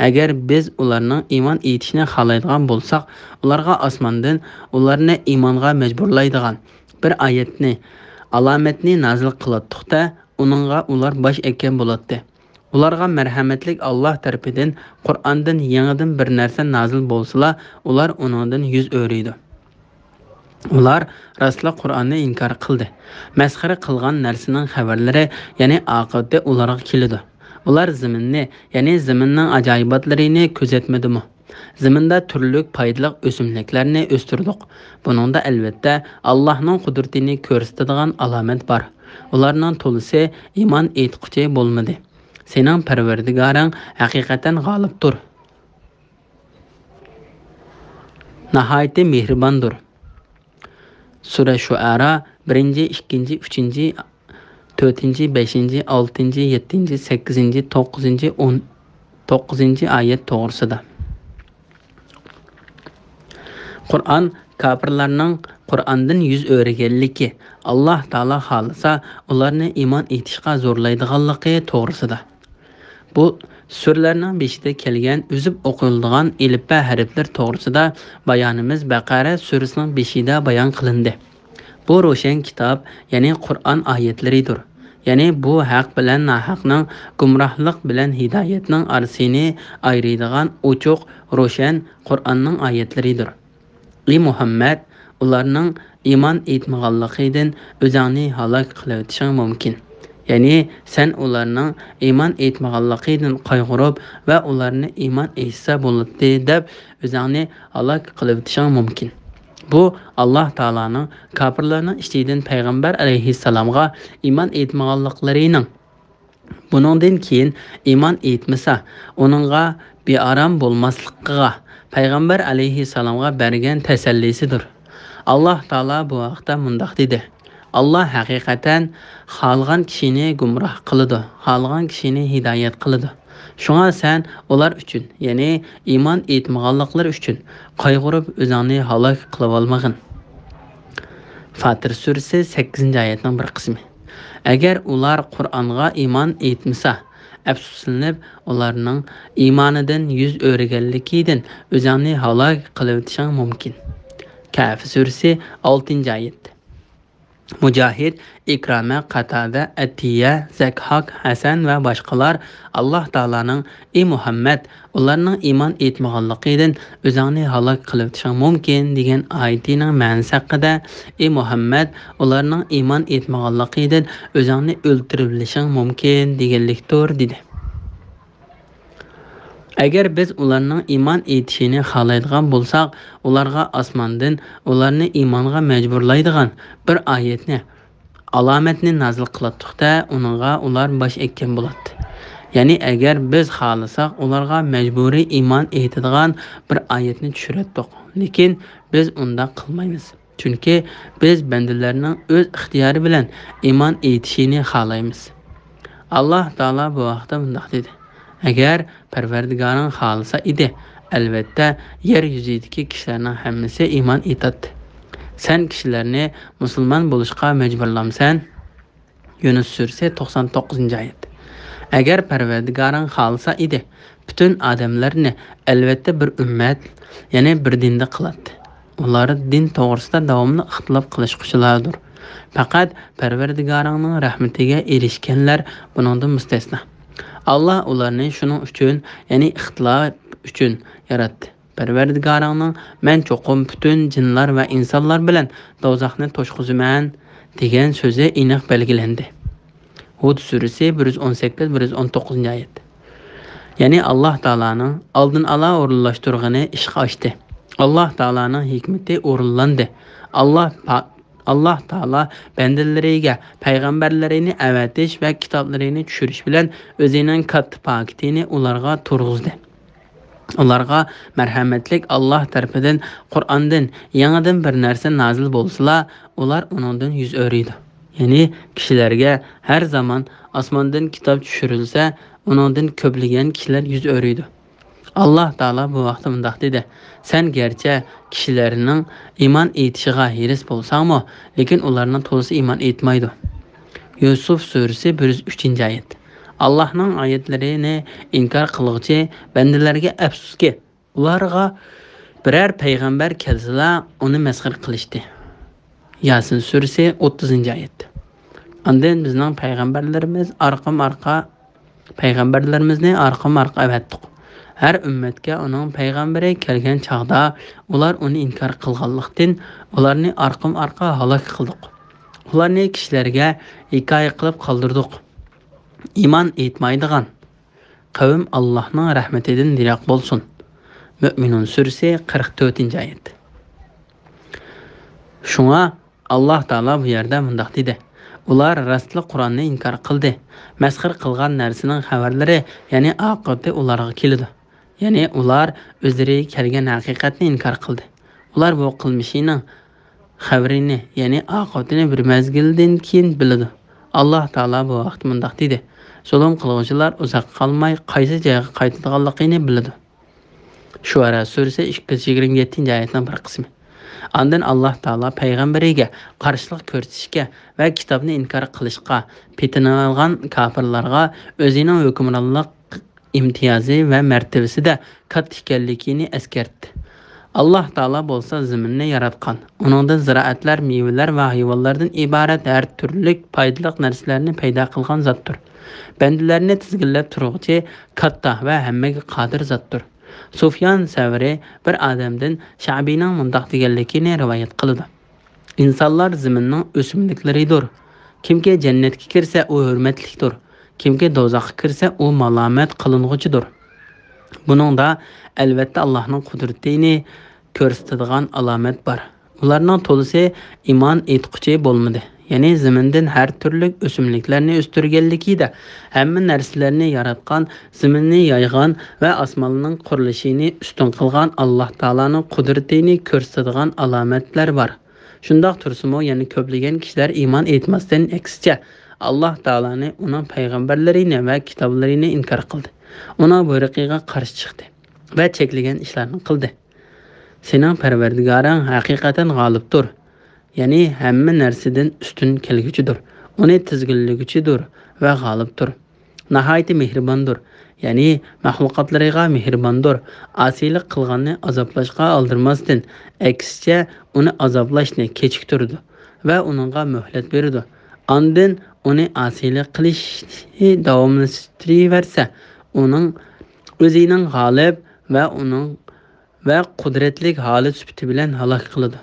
ئەگەر بىز ئۇلارنىڭ ئىمان ئېيتىشىنى خالايدىغان بولساق، ئۇلارغا ئاسماندىن ئۇلارنى ئىمانغا مەجبۇرلايدىغان بىر ئايەتنى، ئالامەتنى نازىل قىلاتتۇق-دە، ئۇنىڭغا ئۇلار باش ئەگكەن بولاتتى. ئۇلارغا مەرھەمەتلىك ئاللاھ تەرىپىدىن قۇرئاندىن يېڭىدىن بىر نەرسە نازىل بولسىلا، ئۇلار ئۇنىڭدىن يۈز ئۆرۈيدۇ. ئۇلار راستلا قۇرئاننى ئىنكار قىلدى. مەسخىرە قىلغان نەرسىنىڭ خەۋەرلىرى، يەنى ئاقىۋىتى ئۇلارغا كېلىدۇ. ئۇلار زېمىننى، يەنى زېمىننىڭ ئاجايىباتلىرىنى كۆزەتمىدىمۇ؟ زېمىندا تۈرلۈك پايدىلىق ئۆسۈملۈكلەرنى ئۆستۈردۇق. بۇنىڭدا، ئەلۋەتتە، ئاللاھنىڭ قۇدرىتىنى كۆرسىتىدىغان ئالامەت بار. ئۇلارنىڭ تولىسى ئىمان ئېيتقۇچى بولمىدى. سېنىڭ پەرۋەردىگارىڭ ھەقىقەتەن غالىبتۇر. ناھايىتى مېھرىباندۇر. سۈرە شۇئەرا، بىرىنچى، ئىككىنچى، ئۈچىنچى، تۆتىنچى، بەشىنچى، ئالتىنچى، يەتتىنچى، سەككىزىنچى، توققۇزىنچى، ئون توققۇزىنچى ئايەت توغرىسىدا. قۇرئان كاپىرلارنىڭ قۇرئاندىن يۈز ئۆرۈگەنلىكى، ئاللاھ تائالا خالىسا ئۇلارنى ئىمان ئېيتىشقا زورلايدىغانلىقى توغرىسىدا. بۇ سۈرىلەرنىڭ بېشىدا كەلگەن ئۈزۈپ ئوقۇلىدىغان ئېلىپبە ھەرپلىرى توغرىسىدا بايانىمىز بەقەرە سۈرىسىنىڭ بېشىدا بايان قىلىندى. بۇ روشەن كىتاب، يەنى قۇرئان ئايەتلىرىدۇر. يەنى بۇ ھەق بىلەن ناھەقنىڭ، گۇمراھلىق بىلەن ھىدايەتنىڭ ئارىسىنى ئايرىيدىغان ئوچۇق، روشەن قۇرئاننىڭ ئايەتلىرىدۇر. ئى مۇھەممەد، ئۇلارنىڭ ئىمان ئېيتمىغانلىقىدىن ئۆزۈڭنى ھالاك قىلىۋېتىشىڭ مۇمكىن. يەنى سەن ئۇلارنىڭ ئىمان ئېيتمىغانلىقىدىن قايغۇرۇپ ۋە ئۇلارنى ئىمان ئېيتسا بولاتتى دەپ ئۆزۈڭنى ھالاك قىلىۋېتىشىڭ مۇمكىن. بۇ ئاللاھ تائالانىڭ كاپىرلارنىڭ ئىچىدىن پەيغەمبەر ئەلەيھىسسالامغا ئىمان ئېيتمىغانلىقلىرىنىڭ، بۇنىڭدىن كېيىن ئىمان ئېيتمىسا، ئۇنىڭغا بىئارام بولماسلىقىغا پەيغەمبەر ئەلەيھىسسالامغا بەرگەن تەسەللىسىدۇر. ئاللاھ تائالا بۇ ھەقتە مۇنداق دېدى: ئاللاھ ھەقىقەتەن خالىغان كىشىنى گۇمراھ قىلىدۇ، خالىغان كىشىنى ھىدايەت قىلىدۇ. شۇڭا سەن ئۇلار ئۈچۈن، يەنى ئىمان ئېيتمىغانلىقلىرى ئۈچۈن قايغۇرۇپ ئۆزۈڭنى ھالاك قىلىۋالمىغىن. فاتىر سۈرىسى، سەككىزىنچى ئايەتنىڭ بىر قىسمى. ئەگەر ئۇلار قۇرئانغا ئىمان ئېيتمىسا، ئەپسۇسلىنىپ، ئۇلارنىڭ ئىمانىدىن يۈز ئۆرۈگەنلىكىدىن ئۆزۈڭنى ھالاك قىلىۋېتىشىڭ مۇمكىن. كەھف سۈرىسى، ئالتىنچى ئايەت. مۇجاھىد، ئىكرامە، قاتادە، ئەتىيە، زەكھاك، ھەسەن ۋە باشقىلار ئاللاھ تائالانىڭ، ئى مۇھەممەد، ئۇلارنىڭ ئىمان ئېيتمىغانلىقىدىن ئۆزۈڭنى ھالاك قىلىۋېتىشىڭ مۇمكىن دېگەن ئايىتىنىڭ مەنىسى ھەققىدە، ئى مۇھەممەد، ئۇلارنىڭ ئىمان ئېيتمىغانلىقىدىن ئۆزۈڭنى ئۆلتۈرۈۋېلىشىڭ مۇمكىن دېگەنلىكتۇر، دېدى. ئەگەر بىز ئۇلارنىڭ ئىمان ئېيتىشىنى خالايدىغان بولساق، ئۇلارغا ئاسماندىن ئۇلارنى ئىمانغا مەجبۇرلايدىغان بىر ئايەتنى، ئالامەتنى نازىل قىلاتتۇق-دە، ئۇنىڭغا ئۇلار باش ئەگكەن بولاتتى. يەنى ئەگەر بىز خالىساق، ئۇلارغا مەجبۇرىي ئىمان ئېيتىدىغان بىر ئايەتنى چۈشۈرەتتۇق. لېكىن بىز ئۇنداق قىلمايمىز. چۈنكى بىز بەندىلەرنىڭ ئۆز ئىختىيارى بىلەن ئىمان ئېيتىشىنى خالايمىز. ئاللاھ تائالا بۇ ھەقتە مۇنداق دېدى: ئەگەر پەرۋەردىگارىڭ خالىسا ئىدى، ئەلۋەتتە، يەر يۈزىدىكى كىشىلەرنىڭ ھەممىسى ئىمان ئېيتاتتى. سەن كىشىلەرنى مۇسۇلمان بولۇشقا مەجبۇرلامسەن؟ يۇنۇس سۈرىسى، توقسان توققۇزىنچى ئايەت. ئەگەر پەرۋەردىگارىڭ خالىسا ئىدى، پۈتۈن ئادەملەرنى ئەلۋەتتە بىر ئۈممەت، يەنى بىر دىندا قىلاتتى. ئۇلار دىن توغرىسىدا داۋاملىق ئىختىلاپ قىلىشقۇچىلاردۇر. پەقەت پەرۋەردىگارىڭنىڭ رەھمىتىگە ئېرىشكەنلەر بۇنىڭدىن مۇستەسنا. ئاللاھ ئۇلارنى شۇنىڭ ئۈچۈن، يەنى ئىختىلاپ ئۈچۈن ياراتتى. پەرۋەردىگارىڭنىڭ «مەن چوقۇم پۈتۈن جىنلار ۋە ئىنسانلار بىلەن دوزاخنى توشقۇزىمەن» دېگەن سۆزى ئېنىق بەلگىلەندى. ھۇد سۈرىسى، بىر يۈز ئون سەككىز، بىر يۈز ئون توققۇزىنچى ئايەت. يەنى ئاللاھ تائالانىڭ ئالدىن ئالا ئورۇنلاشتۇرغىنى ئىشقا ئاشتى. ئاللاھ تائالانىڭ ھېكمىتى ئورۇنلاندى. ئاللاھ پا-، ئاللاھ تائالا بەندىلىرىگە پەيغەمبەرلىرىنى ئەۋەتىش ۋە كىتابلىرىنى چۈشۈرۈش بىلەن ئۆزىنىڭ كاتتا پاكىتىنى ئۇلارغا تۇرغۇزدى. ئۇلارغا مەرھەمەتلىك ئاللاھ تەرىپىدىن قۇرئاندىن يېڭىدىن بىر نەرسە نازىل بولسىلا، ئۇلار ئۇنىڭدىن يۈز ئۆرۈيدۇ. يەنى كىشىلەرگە ھەر زامان ئاسماندىن كىتاب چۈشۈرۈلسە، ئۇنىڭدىن كۆپلىگەن كىشىلەر يۈز ئۆرۈيدۇ. ئاللاھ تائالا بۇ ھەقتە مۇنداق دېدى: سەن گەرچە كىشىلەرنىڭ ئىمان ئېيتىشىغا ھېرىس بولساڭمۇ، لېكىن ئۇلارنىڭ تولىسى ئىمان ئېيتمايدۇ. يۈسۈف سۈرىسى، بىر يۈز ئۈچىنچى ئايەت. ئاللاھنىڭ ئايەتلىرىنى ئىنكار قىلغۇچى بەندىلەرگە ئەپسۇسكى، ئۇلارغا بىرەر پەيغەمبەر كەلسىلا، ئۇنى مەسخىرە قىلىشتى. ياسىن سۈرىسى، ئوتتۇزىنچى ئايەت. ئاندىن بىزنىڭ پەيغەمبەرلىرىمىز ئارقىمۇ ئارقا، پەيغەمبەرلىرىمىزنى ئارقىمۇ ئارقا ئەۋەتتۇق. ھەر ئۈممەتكە ئۇنىڭ پەيغەمبىرى كەلگەن چاغدا، ئۇلار ئۇنى ئىنكار قىلغانلىقتىن، ئۇلارنى ئارقىمۇ ئارقا ھالاك قىلدۇق. ئۇلارنى كىشىلەرگە ھېكايە قىلىپ قالدۇردۇق. ئىمان ئېيتمايدىغان قەۋم ئاللاھنىڭ رەھمىتىدىن يىراق بولسۇن. مۆمىنۇن سۈرىسى، قىرىق تۆتىنچى ئايەت. شۇڭا ئاللاھ تائالا بۇ يەردە مۇنداق دېدى: ئۇلار راستلىق قۇرئاننى ئىنكار قىلدى. مەسخىرە قىلغان نەرسىنىڭ خەۋەرلىرى، يەنى ئاقىۋىتى ئۇلارغا كېلىدۇ. يەنى ئۇلار ئۆزلىرىگە كەلگەن ھەقىقەتنى ئىنكار قىلدى. ئۇلار بۇ قىلمىشىنىڭ خەۋىرىنى، يەنى ئاقىۋىتىنى بىر مەزگىلدىن كېيىن بىلىدۇ. ئاللاھ تائالا بۇ ھەقتە مۇنداق دېدى: زۇلۇم قىلغۇچىلار ئۇزاققا قالماي قايسى جايغا قايتىدىغانلىقىنى بىلىدۇ. شۇئەرا سۈرىسى، ئىككى يۈز يىگىرمە يەتتىنچى ئايەتنىڭ بىر قىسمى. ئاندىن ئاللاھ تائالا پەيغەمبىرىگە قارشىلىق كۆرسىتىشكە ۋە كىتابنى ئىنكار قىلىشقا پېتىنىۋالغان كاپىرلارغا ئۆزىنىڭ ھۆكۈمرانلىق ئىمتىيازى ۋە مەرتىۋىسىدە كاتتا ئىكەنلىكىنى ئەسكەرتتى. ئاللاھ تائالا بولسا زېمىننى ياراتقان، ئۇنىڭدىن زىرائەتلەر، مېۋىلەر ۋە ھايۋانلاردىن ئىبارەت ھەر تۈرلۈك پايدىلىق نەرسىلەرنى پەيدا قىلغان زاتتۇر. بەندىلەرنى تىزگىنلەپ تۇرغۇچى كاتتا ۋە ھەممىگە قادىر زاتتۇر. سۇفيان سەۋرى بىر ئادەمدىن شەئبىنىڭ مۇنداق دېگەنلىكىنى رىۋايەت قىلىدۇ: ئىنسانلار زېمىننىڭ ئۆسۈملۈكلىرىدۇر. كىمكى جەننەتكە كىرسە، ئۇ ھۆرمەتلىكتۇر. كىمكى دوزاخقا كىرسە، ئۇ مالامەت قىلىنغۇچىدۇر. بۇنىڭدا، ئەلۋەتتە، ئاللاھنىڭ قۇدرىتىنى كۆرسىتىدىغان ئالامەت بار. ئۇلارنىڭ تولىسى ئىمان ئېيتقۇچى بولمىدى. يەنى زېمىندىن ھەر تۈرلۈك ئۆسۈملۈكلەرنى ئۆستۈرگەنلىكىدە، ھەممە نەرسىلەرنى ياراتقان، زېمىننى يايغان ۋە ئاسمانلارنىڭ قۇرۇلۇشىنى ئۈستۈن قىلغان ئاللاھ تائالانىڭ قۇدرىتىنى كۆرسىتىدىغان ئالامەتلەر بار. شۇنداق تۇرسىمۇ، يەنە كۆپلىگەن كىشىلەر ئىمان ئېيتماستىن، ئەكسىچە، ئاللاھ تائالانى، ئۇنىڭ پەيغەمبەرلىرىنى ۋە كىتابلىرىنى ئىنكار قىلدى. ئۇنىڭ بۇيرۇقىغا قارشى چىقتى ۋە چەكلىگەن ئىشلارنى قىلدى. سېنىڭ پەرۋەردىگارىڭ ھەقىقەتەن غالىبتۇر، يەنى ھەممە نەرسىدىن ئۈستۈن كەلگۈچىدۇر. ئۇنى تىزگىنلىگۈچىدۇر ۋە غالىبتۇر. ناھايىتى مېھرىباندۇر، يەنى مەخلۇقاتلىرىغا مېھرىباندۇر. ئاسىيلىق قىلغاننى ئازابلاشقا ئالدىرىماستىن، ئەكسىچە، ئۇنى ئازابلاشنى كېچىكتۈرىدۇ ۋە ئۇنىڭغا مۆھلەت بېرىدۇ. ئاندىن ئۇنى ئاسىيلىق قىلىشنى داۋاملاشتۇرۇۋەرسە، ئۇنىڭ ئۆزىنىڭ غالىب ۋە ئۇنىڭ ۋە قۇدرەتلىك ھالەت سۈپىتى بىلەن ھالاك قىلىدۇ.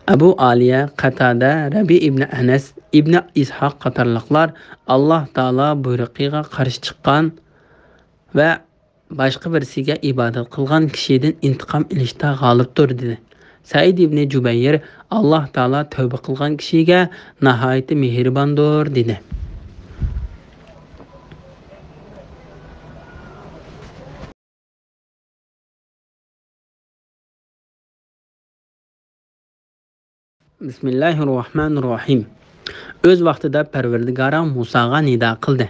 ئەبۇ ئالىيە، قاتادە، رەبىئ ئىبنى ئەنەس، ئىبنى ئىسھاق قاتارلىقلار ئاللاھ تائالا بۇيرۇقىغا قارشى چىققان ۋە باشقا بىرسىگە ئىبادەت قىلغان كىشىدىن ئىنتىقام ئېلىشتا غالىبتۇر، دېدى. سەئىد ئىبنى جۇبەير، ئاللاھ تائالا تەۋبە قىلغان كىشىگە ناھايىتى مېھرىباندۇر، دېدى. بىسمىللاھىررەھمانىررەھىم. ئۆز ۋاقتىدا پەرۋەردىگارىڭ مۇساغا نىدا قىلدى: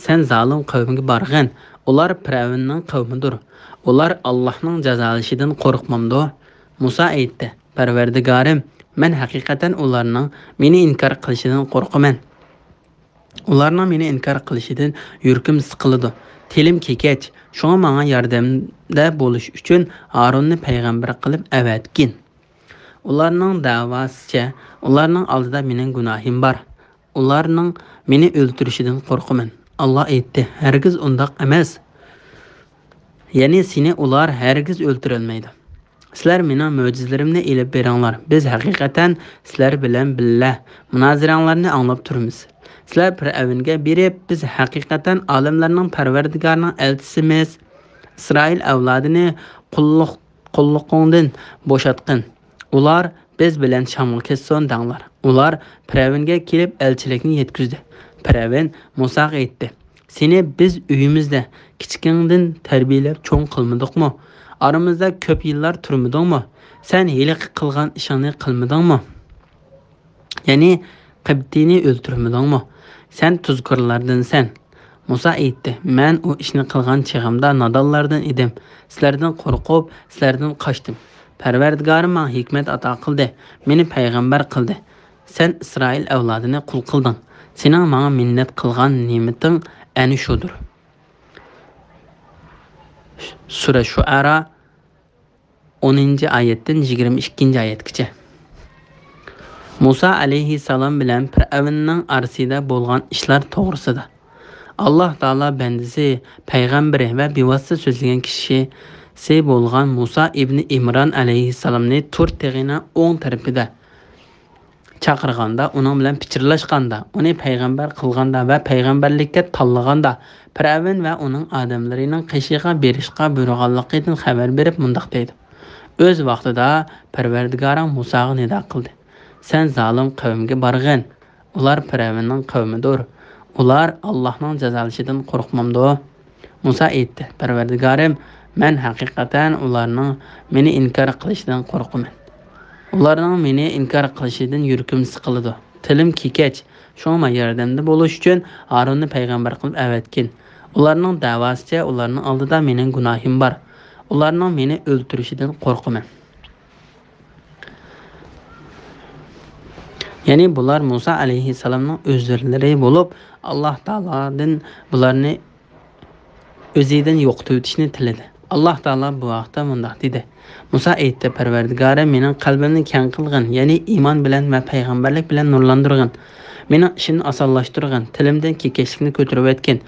سەن زالىم قەۋمگە بارغىن، ئۇلار پىرئەۋننىڭ قەۋمىدۇر. ئۇلار ئاللاھنىڭ جازالىشىدىن قورقمامدۇ؟ مۇسا ئېيتتى: پەرۋەردىگارىم، مەن ھەقىقەتەن ئۇلارنىڭ مېنى ئىنكار قىلىشىدىن قورقىمەن. ئۇلارنىڭ مېنى ئىنكار قىلىشىدىن يۈرىكىم سىقىلىدۇ. تىلىم كېكەچ، شۇڭا ماڭا ياردەمدە بولۇش ئۈچۈن ھارۇننى پەيغەمبەر قىلىپ ئەۋەتكىن. ئۇلارنىڭ دەۋاسىچە، ئۇلارنىڭ ئالدىدا مېنىڭ گۇناھىم بار. ئۇلارنىڭ مېنى ئۆلتۈرۈشىدىن قورقىمەن. ئاللاھ ئېيتتى: ھەرگىز ئۇنداق ئەمەس. يەنى سېنى ئۇلار ھەرگىز ئۆلتۈرەلمەيدۇ. سىلەر مېنىڭ مۆجىزىلىرىمنى ئېلىپ بېرىڭلار، بىز ھەقىقەتەن سىلەر بىلەن بىللە مۇنازىرەڭلارنى ئاڭلاپ تۇرىمىز. سىلەر پىرئەۋنگە بېرىپ، بىز ھەقىقەتەن ئالەملەرنىڭ پەرۋەردىگارىنىڭ ئەلچىسىمىز، ئىسرائىل ئەۋلادىنى قۇللۇق، قۇللۇقۇڭدىن بوشاتقىن. ئۇلار بىز بىلەن شامغا كەتسۇن دەڭلار. ئۇلار پىرئەۋنگە كېلىپ ئەلچىلىكنى يەتكۈزدى. پىرئەۋن مۇساغا ئېيتتى: سېنى بىز ئۆيىمىزدە كىچىكىڭدىن تەربىيەلەپ چوڭ قىلمىدۇقمۇ؟ ئارىمىزدا كۆپ يىللار تۇرمىدىڭمۇ؟ سەن ھېلىقى قىلغان ئىشىڭنى قىلمىدىڭمۇ؟ يەنى قىبتىينى ئۆلتۈرمىدىڭمۇ؟ سەن تۇزكورلاردىنسەن. مۇسا ئېيتتى: مەن ئۇ ئىشنى قىلغان چېغىمدا نادانلاردىن ئىدىم. سىلەردىن قورقۇپ، سىلەردىن قاچتىم. پەرۋەردىگارىم ماڭا ھېكمەت ئاتا قىلدى، مېنى پەيغەمبەر قىلدى. سەن ئىسرائىل ئەۋلادىنى قۇل قىلدىڭ. سېنىڭ ماڭا مىننەت قىلغان نېمىتىڭ ئەنە شۇدۇر. سۈرە شۇئەرا، ئونىنچى ئايەتتىن يىگىرمە ئىككىنچى ئايەتكىچە. مۇسا ئەلەيھىسسالام بىلەن پىرئەۋننىڭ ئارىسىدا بولغان ئىشلار توغرىسىدا. ئاللاھ تائالا بەندىسى، پەيغەمبىرى ۋە بىۋاسىتە سۆزلىگەن كىشىسى بولغان مۇسا ئىبنى ئىمران ئەلەيھىسسالامنى تۇر تېغىنىڭ ئوڭ تەرىپىدە چاقىرغاندا، ئۇنىڭ بىلەن پىچىرلاشقاندا، ئۇنى پەيغەمبەر قىلغاندا ۋە پەيغەمبەرلىككە تاللىغاندا، پىرئەۋن ۋە ئۇنىڭ ئادەملىرىنىڭ قېشىغا بېرىشقا بۇيرۇغانلىقىدىن خەۋەر بېرىپ مۇنداق دەيدۇ: ئۆز ۋاقتىدا پەرۋەردىگارىڭ مۇساغا نىدا قىلدى: سەن زالىم قەۋمگە بارغىن، ئۇلار پىرئەۋننىڭ قەۋمىدۇر. ئۇلار ئاللاھنىڭ جازالىشىدىن قورقمامدۇ؟ مۇسا ئېيتتى: پەرۋەردىگارىم، مەن ھەقىقەتەن ئۇلارنىڭ مېنى ئىنكار قىلىشىدىن قورقىمەن. ئۇلارنىڭ مېنى ئىنكار قىلىشىدىن يۈرىكىم سىقىلىدۇ. تىلىم كېكەچ، شۇڭا ماڭا ياردەمدە بولۇش ئۈچۈن ھارۇننى پەيغەمبەر قىلىپ ئەۋەتكىن. ئۇلارنىڭ دەۋاسىچە ئۇلارنىڭ ئالدىدا مېنىڭ گۇناھىم بار. ئۇلارنىڭ مېنى ئۆلتۈرۈشىدىن قورقىمەن. يەنى بۇلار مۇسا ئەلەيھىسسالامنىڭ ئۆزلىرى بولۇپ، ئاللاھ تائالادىن بۇلارنى ئۆزىدىن يوقىتىۋېتىشنى تىلىدى. ئاللاھ تائالا بۇ ھەقتە مۇنداق دېدى: مۇسا ئېيتتى: پەرۋەردىگارىم، مېنىڭ قەلبىمنى كەڭ قىلغىن، يەنى ئىمان بىلەن ۋە پەيغەمبەرلىك بىلەن نۇرلاندۇرغىن. مېنىڭ ئىشىمنى ئاسانلاشتۇرغىن، تىلىمدىن كېكەچلىكنى كۆتۈرۈۋەتكىن.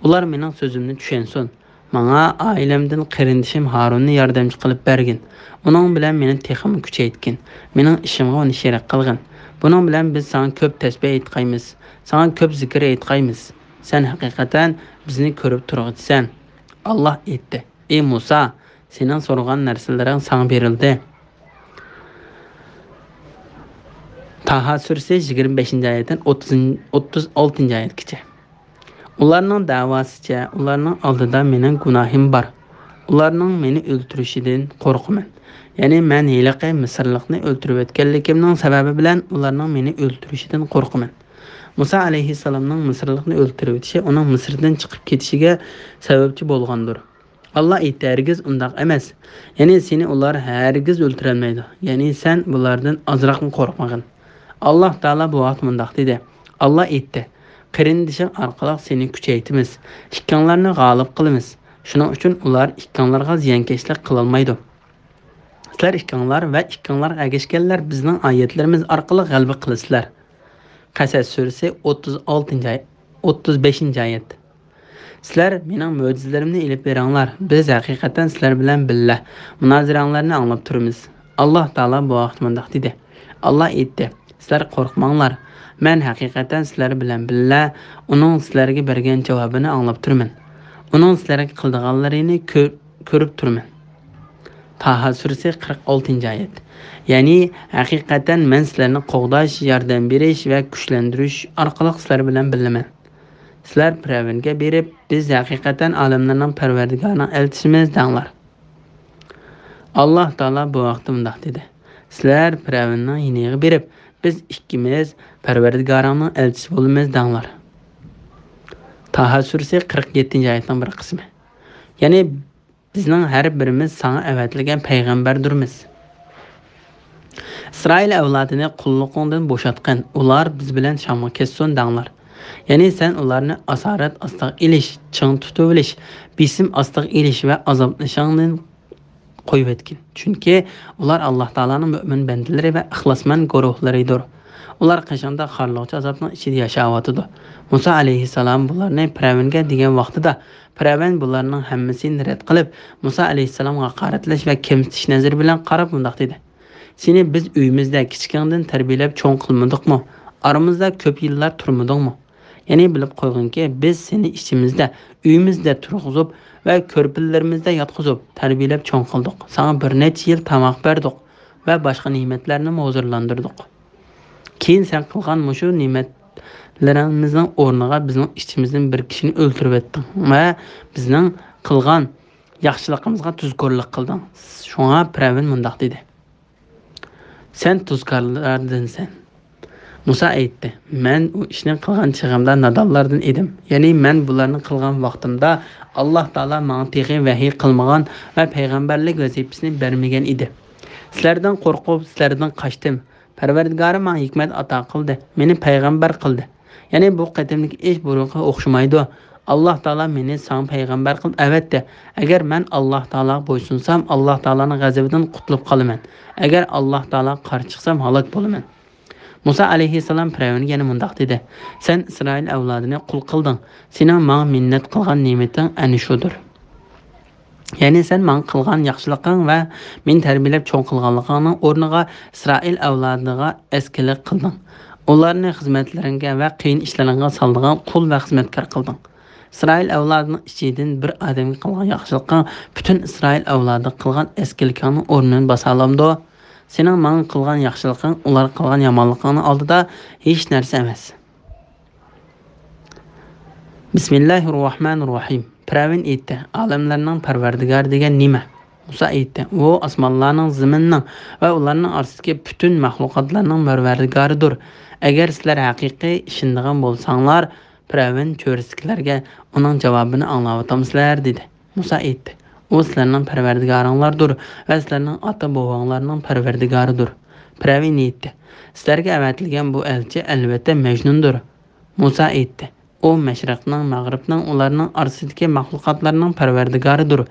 ئۇلار مېنىڭ سۆزۈمنى چۈشەنسۇن. ماڭا ئائىلەمدىن قېرىندىشىم ھارۇننى ياردەمچى قىلىپ بەرگىن. ئۇنىڭ بىلەن مېنى تېخىمۇ كۈچەيتكىن. مېنىڭ ئىشىمغا ئۇنى شېرىك قىلغىن. بۇنىڭ بىلەن بىز ساڭا كۆپ تەسبىھ ئېيتقايمىز. ساڭا كۆپ زىكىر ئېيتقايمىز. سەن ھەقىقەتەن بىزنى كۆرۈپ تۇرغۇچىسەن. ئاللاھ ئېيتتى: ئى مۇسا، سېنىڭ سورىغان نەرسىلىرىڭ ساڭا بېرىلدى. تاھا سۈرىسى يىگىرمە بەشىنچى ئايەتتىن ئوتتۇز، ئوتتۇز ئالتىنچى ئايەتكىچە. ئۇلارنىڭ دەۋاسىچە، ئۇلارنىڭ ئالدىدا مېنىڭ گۇناھىم بار. ئۇلارنىڭ مېنى ئۆلتۈرۈشىدىن قورقىمەن. يەنى مەن ھېلىقى مىسىرلىقنى ئۆلتۈرۈۋەتكەنلىكىمنىڭ سەۋەبى بىلەن ئۇلارنىڭ مېنى ئۆلتۈرۈشىدىن قورقىمەن. مۇسا ئەلەيھىسسالامنىڭ مىسىرلىقنى ئۆلتۈرۈۋېتىشى ئۇنىڭ مىسىردىن چىقىپ كېتىشىگە سەۋەبچى بولغاندۇر. ئاللاھ ئېيتتى: ھەرگىز ئۇنداق ئەمەس. يەنى سېنى ئۇلار ھەرگىز ئۆلتۈرەلمەيدۇ. يەنى سەن بۇلاردىن ئازراقمۇ قورقمىغىن. ئاللاھ تائالا بۇ ۋاقىت مۇنداق دېدى: ئاللاھ ئېيتتى: قېرىندىشىڭ ئارقىلىق سېنى كۈچەيتىمىز، ئىككىڭلارنى غالىب قىلىمىز. شۇنىڭ ئۈچۈن ئۇلار ئىككىڭلارغا زىيانكەشلىك قىلالمايدۇ. سىلەر ئىككىڭلار ۋە ئىككىڭلارغا ئەگەشكەنلەر بىزنىڭ ئايەتلىرىمىز ئارقىلىق غەلىبە قىلىسىلەر. قەسەس سۈرىسى، ئوتتۇز ئالتىنچى ئاي-، ئوتتۇز بەشىنچى ئايەت. سىلەر مېنىڭ مۆجىزىلىرىمنى ئېلىپ بېرىڭلار، بىز ھەقىقەتەن سىلەر بىلەن بىللە مۇنازىرەڭلارنى ئاڭلاپ تۇرىمىز. ئاللاھ تائالا بۇ ھەقتە مۇنداق دېدى: ئاللاھ ئېيتتى: سىلەر قورقماڭلار، مەن ھەقىقەتەن سىلەر بىلەن بىللە ئۇنىڭ سىلەرگە بەرگەن جاۋابىنى ئاڭلاپ تۇرىمەن. ئۇنىڭ سىلەرگە قىلىدىغانلىرىنى كۆ-، كۆرۈپ تۇرىمەن. تاھا سۈرىسى، قىرىق ئالتىنچى ئايەت. يەنى، ھەقىقەتەن مەن سىلەرنى قوغداش، ياردەم بېرىش ۋە كۈچلەندۈرۈش ئارقىلىق سىلەر بىلەن بىللىمەن. سىلەر پىرئەۋنگە بېرىپ، بىز ھەقىقەتەن ئالەملەرنىڭ پەرۋەردىگارىنىڭ ئەلچىسىمىز دەڭلار. ئاللاھ تائالا بۇ ھەقتە مۇنداق دېدى: سىلەر پىرئەۋننىڭ يېنىغا بېرىپ، بىز ئىككىمىز پەرۋەردىگارىڭنىڭ ئەلچىسى بولىمىز دەڭلار. تاھا سۈرىسى، قىرىق يەتتىنچى ئايەتنىڭ بىر قىسمى. يەنى، بىزنىڭ ھەر بىرىمىز ساڭا ئەۋەتىلگەن پەيغەمبەردۇرمىز. ئىسرائىل ئەۋلادىنى قۇللۇقۇڭدىن بوشاتقىن، ئۇلار بىز بىلەن شامغا كەتسۇن دەڭلار. يەنى سەن ئۇلارنى ئاسارەت ئاستىغا ئېلىش، چىڭ تۇتۇۋېلىش، بېسىم ئاستىغا ئېلىش ۋە ئازابلىشىڭدىن قويۇۋەتكىن. چۈنكى ئۇلار ئاللاھ تائالانىڭ مۆمىن بەندىلىرى ۋە ئىخلاسمەن گۇرۇھلىرىدۇر. ئۇلار قېشىڭدا خارلىغۇچى ئازابنىڭ ئىچىدە ياشاۋاتىدۇ. مۇسا ئەلەيھىسسالام بۇلارنى پىرئەۋنگە دېگەن ۋاقتىدا، پىرئەۋن بۇلارنىڭ ھەممىسىنى رەت قىلىپ، مۇسا ئەلەيھىسسالامغا ھاقارەتلەش ۋە كەمسىتىش نەزىرى بىلەن قاراپ مۇنداق دېدى: سېنى بىز ئۆيىمىزدە كىچىكىڭدىن تەربىيەلەپ چوڭ قىلمىدۇقمۇ؟ ئارىمىزدا كۆپ يىللار تۇرمىدىڭمۇ؟ يەنى بىلىپ قويغىنكى، بىز سېنى ئىچىمىزدە، ئۆيىمىزدە تۇرغۇزۇپ ۋە كۆرپىلىرىمىزدە ياتقۇزۇپ تەربىيەلەپ چوڭ قىلدۇق. ساڭا بىر نەچچە يىل تاماق بەردۇق ۋە باشقا نېمەتلەرنىمۇ ھۇزۇرلاندۇردۇق. كېيىن سەن قىلغان مۇشۇ نېمەتلىرىمىزنىڭ ئورنىغا بىزنىڭ ئىچىمىزدىن بىر كىشىنى ئۆلتۈرۈۋەتتىڭ ۋە بىزنىڭ قىلغان ياخشىلىقىمىزغا تۇزكورلۇق قىلدىڭ. شۇڭا پىرئەۋن مۇنداق دېدى: سەن تۇزكارلاردىنسەن. مۇسا ئېيتتى: مەن ئۇ ئىشنى قىلغان چېغىمدا نادانلاردىن ئىدىم. يەنى مەن بۇلارنى قىلغان ۋاقتىمدا ئاللاھ تائالا ماڭا تېخى ۋەھىي قىلمىغان ۋە پەيغەمبەرلىك ۋەزىپىسىنى بەرمىگەن ئىدى. سىلەردىن قورقۇپ، سىلەردىن قاچتىم. پەرۋەردىگارىم ماڭا ھېكمەت ئاتا قىلدى، مېنى پەيغەمبەر قىلدى. يەنى بۇ قېتىملىق ئىش بۇرۇنقىغا ئوخشىمايدۇ. ئاللاھ تائالا مېنى ساڭا پەيغەمبەر قىلىپ ئەۋەتتى. ئەگەر مەن ئاللاھ تائالاغا بويسۇنسام، ئاللاھ تائالانىڭ غەزىپىدىن قۇتۇلۇپ قالىمەن. ئەگەر ئاللاھ تائالاغا قارشى چىقسام، ھالاك بولىمەن. مۇسا ئەلەيھىسسالام پىرئەۋنگە يەنە مۇنداق دېدى: سەن ئىسرائىل ئەۋلادىنى قۇل قىلدىڭ. سېنىڭ ماڭا مىننەت قىلغان نېمىتىڭ ئەنە شۇدۇر. يەنى سەن ماڭا قىلغان ياخشىلىقىڭ ۋە مېنى تەربىيەلەپ چوڭ قىلغانلىقىڭنىڭ ئورنىغا ئىسرائىل ئەۋلادىغا ئەسكىلىك قىلدىڭ. ئۇلارنى خىزمەتلىرىڭگە ۋە قىيىن ئىشلىرىڭغا سالىدىغان قۇل ۋە خىزمەتكار قىلدىڭ. ئىسرائىل ئەۋلادىنىڭ ئىچىدىن بىر ئادەمگە قىلغان ياخشىلىقىڭ پۈتۈن ئىسرائىل ئەۋلادىغا قىلغان ئەسكىلىكىڭنىڭ ئورنىنى باسالامدۇ؟ سېنىڭ ماڭا قىلغان ياخشىلىقىڭ ئۇلارغا قىلغان يامانلىقىڭنىڭ ئالدىدا ھېچ نەرسە ئەمەس. بىسمىللاھىررەھمانىررەھىم. پىرئەۋن ئېيتتى: ئالەملەرنىڭ پەرۋەردىگارى دېگەن نېمە؟ مۇسا ئېيتتى: ئۇ ئاسمانلارنىڭ، زېمىننىڭ ۋە ئۇلارنىڭ ئارىسىدىكى پۈتۈن مەخلۇقاتلارنىڭ پەرۋەردىگارىدۇر. ئەگەر سىلەر ھەقىقىي ئىشىنىدىغان بولساڭلار، پىرئەۋن چۆرىسىدىكىلەرگە ئۇنىڭ جاۋابىنى ئاڭلاۋاتامسىلەر؟ دېدى. مۇسا ئېيتتى: ئۇ سىلەرنىڭ پەرۋەردىگارىڭلاردۇر ۋە سىلەرنىڭ ئاتا-بوۋاڭلارنىڭ پەرۋەردىگارىدۇر. پىرئەۋن ئېيتتى: سىلەرگە ئەۋەتىلگەن بۇ ئەلچى ئەلۋەتتە مەجنۇندۇر. مۇسا ئېيتتى: ئۇ مەشرىقنىڭ، مەغرىبنىڭ، ئۇلارنىڭ ئارىسىدىكى مەخلۇقاتلارنىڭ پەرۋەردىگارىدۇر،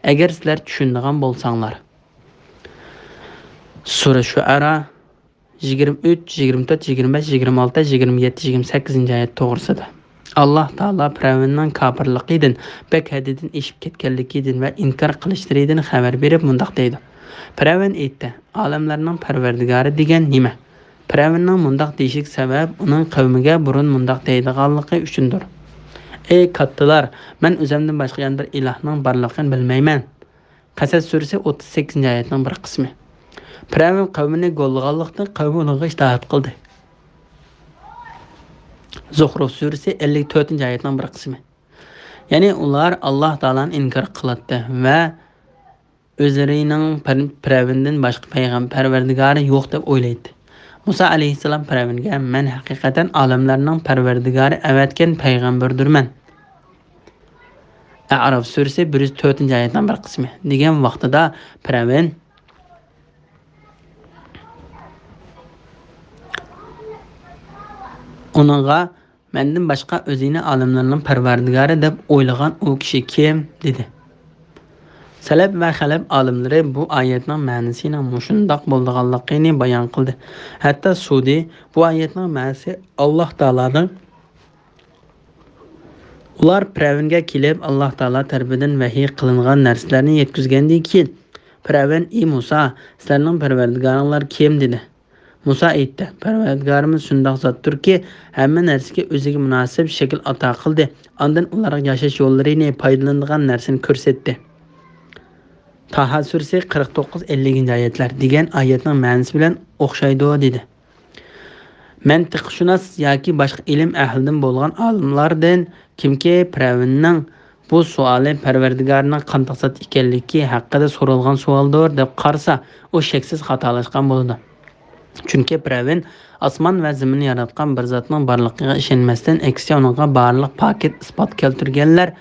ئەگەر سىلەر چۈشىنىدىغان بولساڭلار. سۈرە شۇئەرا، يىگىرمە ئۈچ، يىگىرمە تۆت، يىگىرمە بەش، يىگىرمە ئالتە، يىگىرمە يەتتە، يىگىرمە سەككىزىنچى ئايەت توغرىسىدا. ئاللاھ تائالا پىرئەۋننىڭ كاپىرلىقىدىن، بەك ھەددىدىن ئېشىپ كەتكەنلىكىدىن ۋە ئىنكار قىلىشلىرىدىن خەۋەر بېرىپ مۇنداق دەيدۇ: پىرئەۋن ئېيتتى: ئالەملەرنىڭ پەرۋەردىگارى دېگەن نېمە؟ پىرئەۋننىڭ مۇنداق دېيىشىگە سەۋەب ئۇنىڭ قەۋمىگە بۇرۇن مۇنداق دەيدىغانلىقى ئۈچۈندۇر: ئەي كاتتىلار، مەن ئۆزۈمدىن باشقا يەنە بىر ئىلاھنىڭ بارلىقىنى بىلمەيمەن. قەسەس سۈرىسى ئوتتۇز سەككىزىنچى ئايەتنىڭ بىر قىسمى. پىرئەۋن قەۋمىنى گوللىغانلىقتىن، قەۋمى ئۇنىڭغا ئىتائەت قىلدى. زۇخرۇف سۈرىسى ئەللىك تۆتىنچى ئايەتنىڭ بىر قىسمى. يەنى ئۇلار ئاللاھ تائالانى ئىنكار قىلاتتى ۋە ئۆزلىرىنىڭ پەر-، پىرئەۋندىن باشقا پەيغەم-، پەرۋەردىگارى يوق دەپ ئويلايتتى. مۇسا ئەلەيھىسسالام پىرئەۋنگە: مەن ھەقىقەتەن ئالەملەرنىڭ پەرۋەردىگارى ئەۋەتكەن پەيغەمبەردۇرمەن. ئەئراف سۈرىسى بىر يۈز تۆتىنچى ئايەتنىڭ بىر قىسمى. دېگەن ۋاقتىدا پىرئەۋن ئۇنىڭغا: مەندىن باشقا ئۆزىنى ئالەملەرنىڭ پەرۋەردىگارى دەپ ئويلىغان ئۇ كىشى كىم؟ دېدى. سەلەپ ۋە خەلەپ ئالىملىرى بۇ ئايەتنىڭ مەنىسىنىڭ مۇشۇنداق بولىدىغانلىقىنى بايان قىلدى. ھەتتا سۇدى بۇ ئايەتنىڭ مەنىسى ئاللاھ تائالانىڭ، ئۇلار پىرئەۋنگە كېلىپ، ئاللاھ تائالا تەرىپىدىن ۋەھىي قىلىنغان نەرسىلەرنى يەتكۈزگەندىن كېيىن، پىرئەۋن: ئى مۇسا، سىلەرنىڭ پەرۋەردىگارىڭلار كىم؟ دېدى. مۇسا ئېيتتى، پەرۋەردىگارىمىز شۇنداق زاتتۇركى، ھەممە نەرسىگە ئۆزىگە مۇناسىپ شەكىل ئاتا قىلدى، ئاندىن ئۇلارغا ياشاش يوللىرىنى، پايدىلىنىدىغان نەرسىنى كۆرسەتتى. تاھا سۈرىسى قىرىق توققۇز، ئەللىكىنچى ئايەتلەر دېگەن ئايەتنىڭ مەنىسى بىلەن ئوخشايدۇ، دېدى. مەنتىقشۇناس ياكى باشقا ئىلىم ئەھلىدىن بولغان ئالىملاردىن كىمكى پىرئەۋننىڭ بۇ سوئالى پەرۋەردىگارنىڭ قانداق زات ئىكەنلىكى ھەققىدە سورالغان سوئالدۇر دەپ قارىسا، ئۇ شەكسىز خاتالاشقان بولىدۇ. چۈنكى پىرئەۋن ئاسمان ۋە زېمىننى ياراتقان بىر زاتنىڭ بارلىقىغا ئىشەنمەستىن، ئەكسىچە ئۇنىڭغا بارلىق پاكىت ئىسپات كەلتۈرگەنلەر،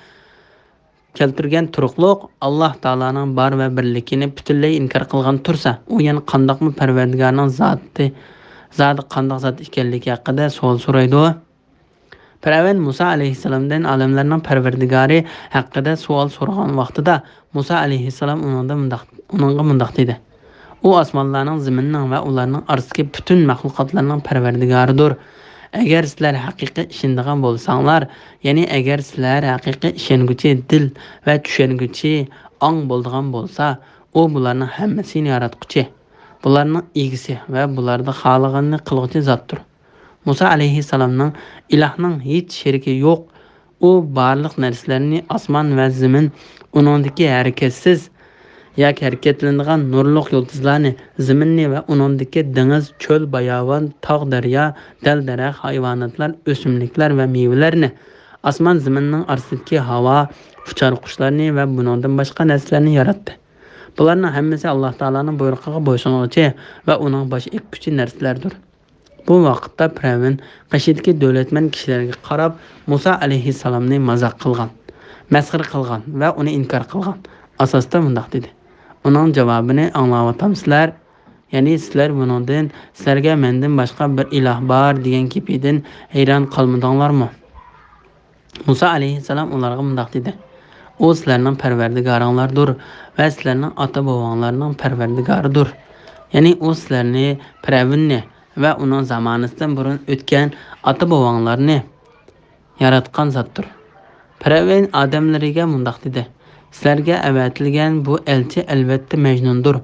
كەلتۈرگەن تۇرۇقلۇق ئاللاھ تائالانىڭ بار ۋە بىرلىكىنى پۈتۈنلەي ئىنكار قىلغان تۇرسا، ئۇ يەنە قانداقمۇ پەرۋەردىگارنىڭ زاتى، زادى قانداق زات ئىكەنلىكى ھەققىدە سوئال سورايدۇ؟ پىرئەۋن مۇسا ئەلەيھىسسالامدىن ئالەملەرنىڭ پەرۋەردىگارى ھەققىدە سوئال سورىغان ۋاقتىدا، مۇسا ئەلەيھىسسالام ئۇنىڭدىن مۇنداق، ئۇنىڭغا مۇنداق دېدى: ئۇ ئاسمانلارنىڭ، زېمىننىڭ ۋە ئۇلارنىڭ ئارىسىدىكى پۈتۈن مەخلۇقاتلارنىڭ پەرۋەردىگارىدۇر. ئەگەر سىلەر ھەقىقىي ئىشىنىدىغان بولساڭلار، يەنى ئەگەر سىلەر ھەقىقىي ئىشەنگۈچى دىل ۋە چۈشەنگۈچى ئاڭ بولىدىغان بولسا، ئۇ بۇلارنىڭ ھەممىسىنى ياراتقۇچى، بۇلارنىڭ ئىگىسى ۋە بۇلاردا خالىغىنىنى قىلغۇچى زاتتۇر. مۇسا ئەلەيھىسسالامنىڭ ئىلاھنىڭ ھېچ شېرىكى يوق، ئۇ بارلىق نەرسىلەرنى، ئاسمان ۋە زېمىن، ئۇنىڭدىكى ھەرىكەتسىز ياكى ھەرىكەتلىنىدىغان نۇرلۇق يۇلتۇزلارنى، زېمىننى ۋە ئۇنىڭدىكى دېڭىز، چۆل، باياۋان، تاغ، دەريا، دەل-دەرەخ، ھايۋاناتلار، ئۆسۈملۈكلەر ۋە مېۋىلەرنى، ئاسمان زېمىننىڭ ئارىسىدىكى ھاۋا، ئۇچار قۇشلارنى ۋە بۇنىڭدىن باشقا نەرسىلەرنى ياراتتى. بۇلارنىڭ ھەممىسى ئاللاھ تائالانىڭ بۇيرۇقىغا بويسۇنغۇچى ۋە ئۇنىڭ باش ئەگكۈچى نەرسىلەردۇر. بۇ ۋاقىتتا پىرئەۋن قېشىدىكى دۆلەتمەن كىشىلەرگە قاراپ، مۇسا ئەلەيھىسسالامنى مازاق قىلغان، مەسخىرە قىلغان ۋە ئۇنى ئىنكار قىلغان ئاساستا مۇنداق دېدى: ئۇنىڭ جاۋابىنى ئاڭلاۋاتامسىلەر؟ يەنى سىلەر بۇنىڭدىن سىلەرگە مەندىن باشقا بىر ئىلاھ بار دېگەن گېپىدىن ھەيران قالمىدىڭلارمۇ؟ مۇسا ئەلەيھىسسالام ئۇلارغا مۇنداق دېدى: ئۇ سىلەرنىڭ پەرۋەردىگارىڭلاردۇر ۋە سىلەرنىڭ ئاتا-بوۋاڭلارنىڭ پەرۋەردىگارىدۇر. يەنى ئۇ سىلەرنى، پىرئەۋننى ۋە ئۇنىڭ زامانىسىدىن بۇرۇن ئۆتكەن ئاتا-بوۋاڭلارنى ياراتقان زاتتۇر. پىرئەۋن ئادەملىرىگە مۇنداق دېدى: سىلەرگە ئەۋەتىلگەن بۇ ئەلچى ئەلۋەتتە مەجنۇندۇر.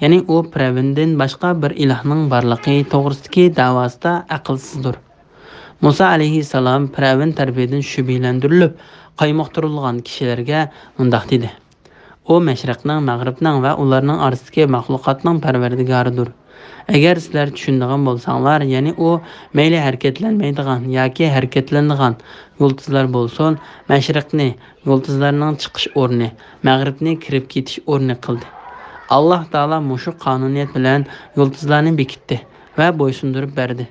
يەنى ئۇ پىرئەۋندىن باشقا بىر ئىلاھنىڭ بارلىقى توغرىسىدىكى دەۋاسىدا ئەقىلسىزدۇر. مۇسا ئەلەيھىسسالام پىرئەۋن تەرىپىدىن شۈبھىلەندۈرۈلۈپ قايمۇقتۇرۇلغان كىشىلەرگە مۇنداق دېدى: ئۇ مەشرىقنىڭ، مەغرىبنىڭ ۋە ئۇلارنىڭ ئارىسىدىكى مەخلۇقاتنىڭ پەرۋەردىگارىدۇر. ئەگەر سىلەر چۈشىنىدىغان بولساڭلار، يەنى ئۇ مەيلى ھەرىكەتلەنمەيدىغان ياكى ھەرىكەتلىنىدىغان يۇلتۇزلار بولسۇن، مەشرىقنى يۇلتۇزلارنىڭ چىقىش ئورنى، مەغرىبنى كىرىپ كېتىش ئورنى قىلدى. ئاللاھ تائالا مۇشۇ قانۇنىيەت بىلەن يۇلتۇزلارنى بېكىتتى ۋە بويسۇندۇرۇپ بەردى.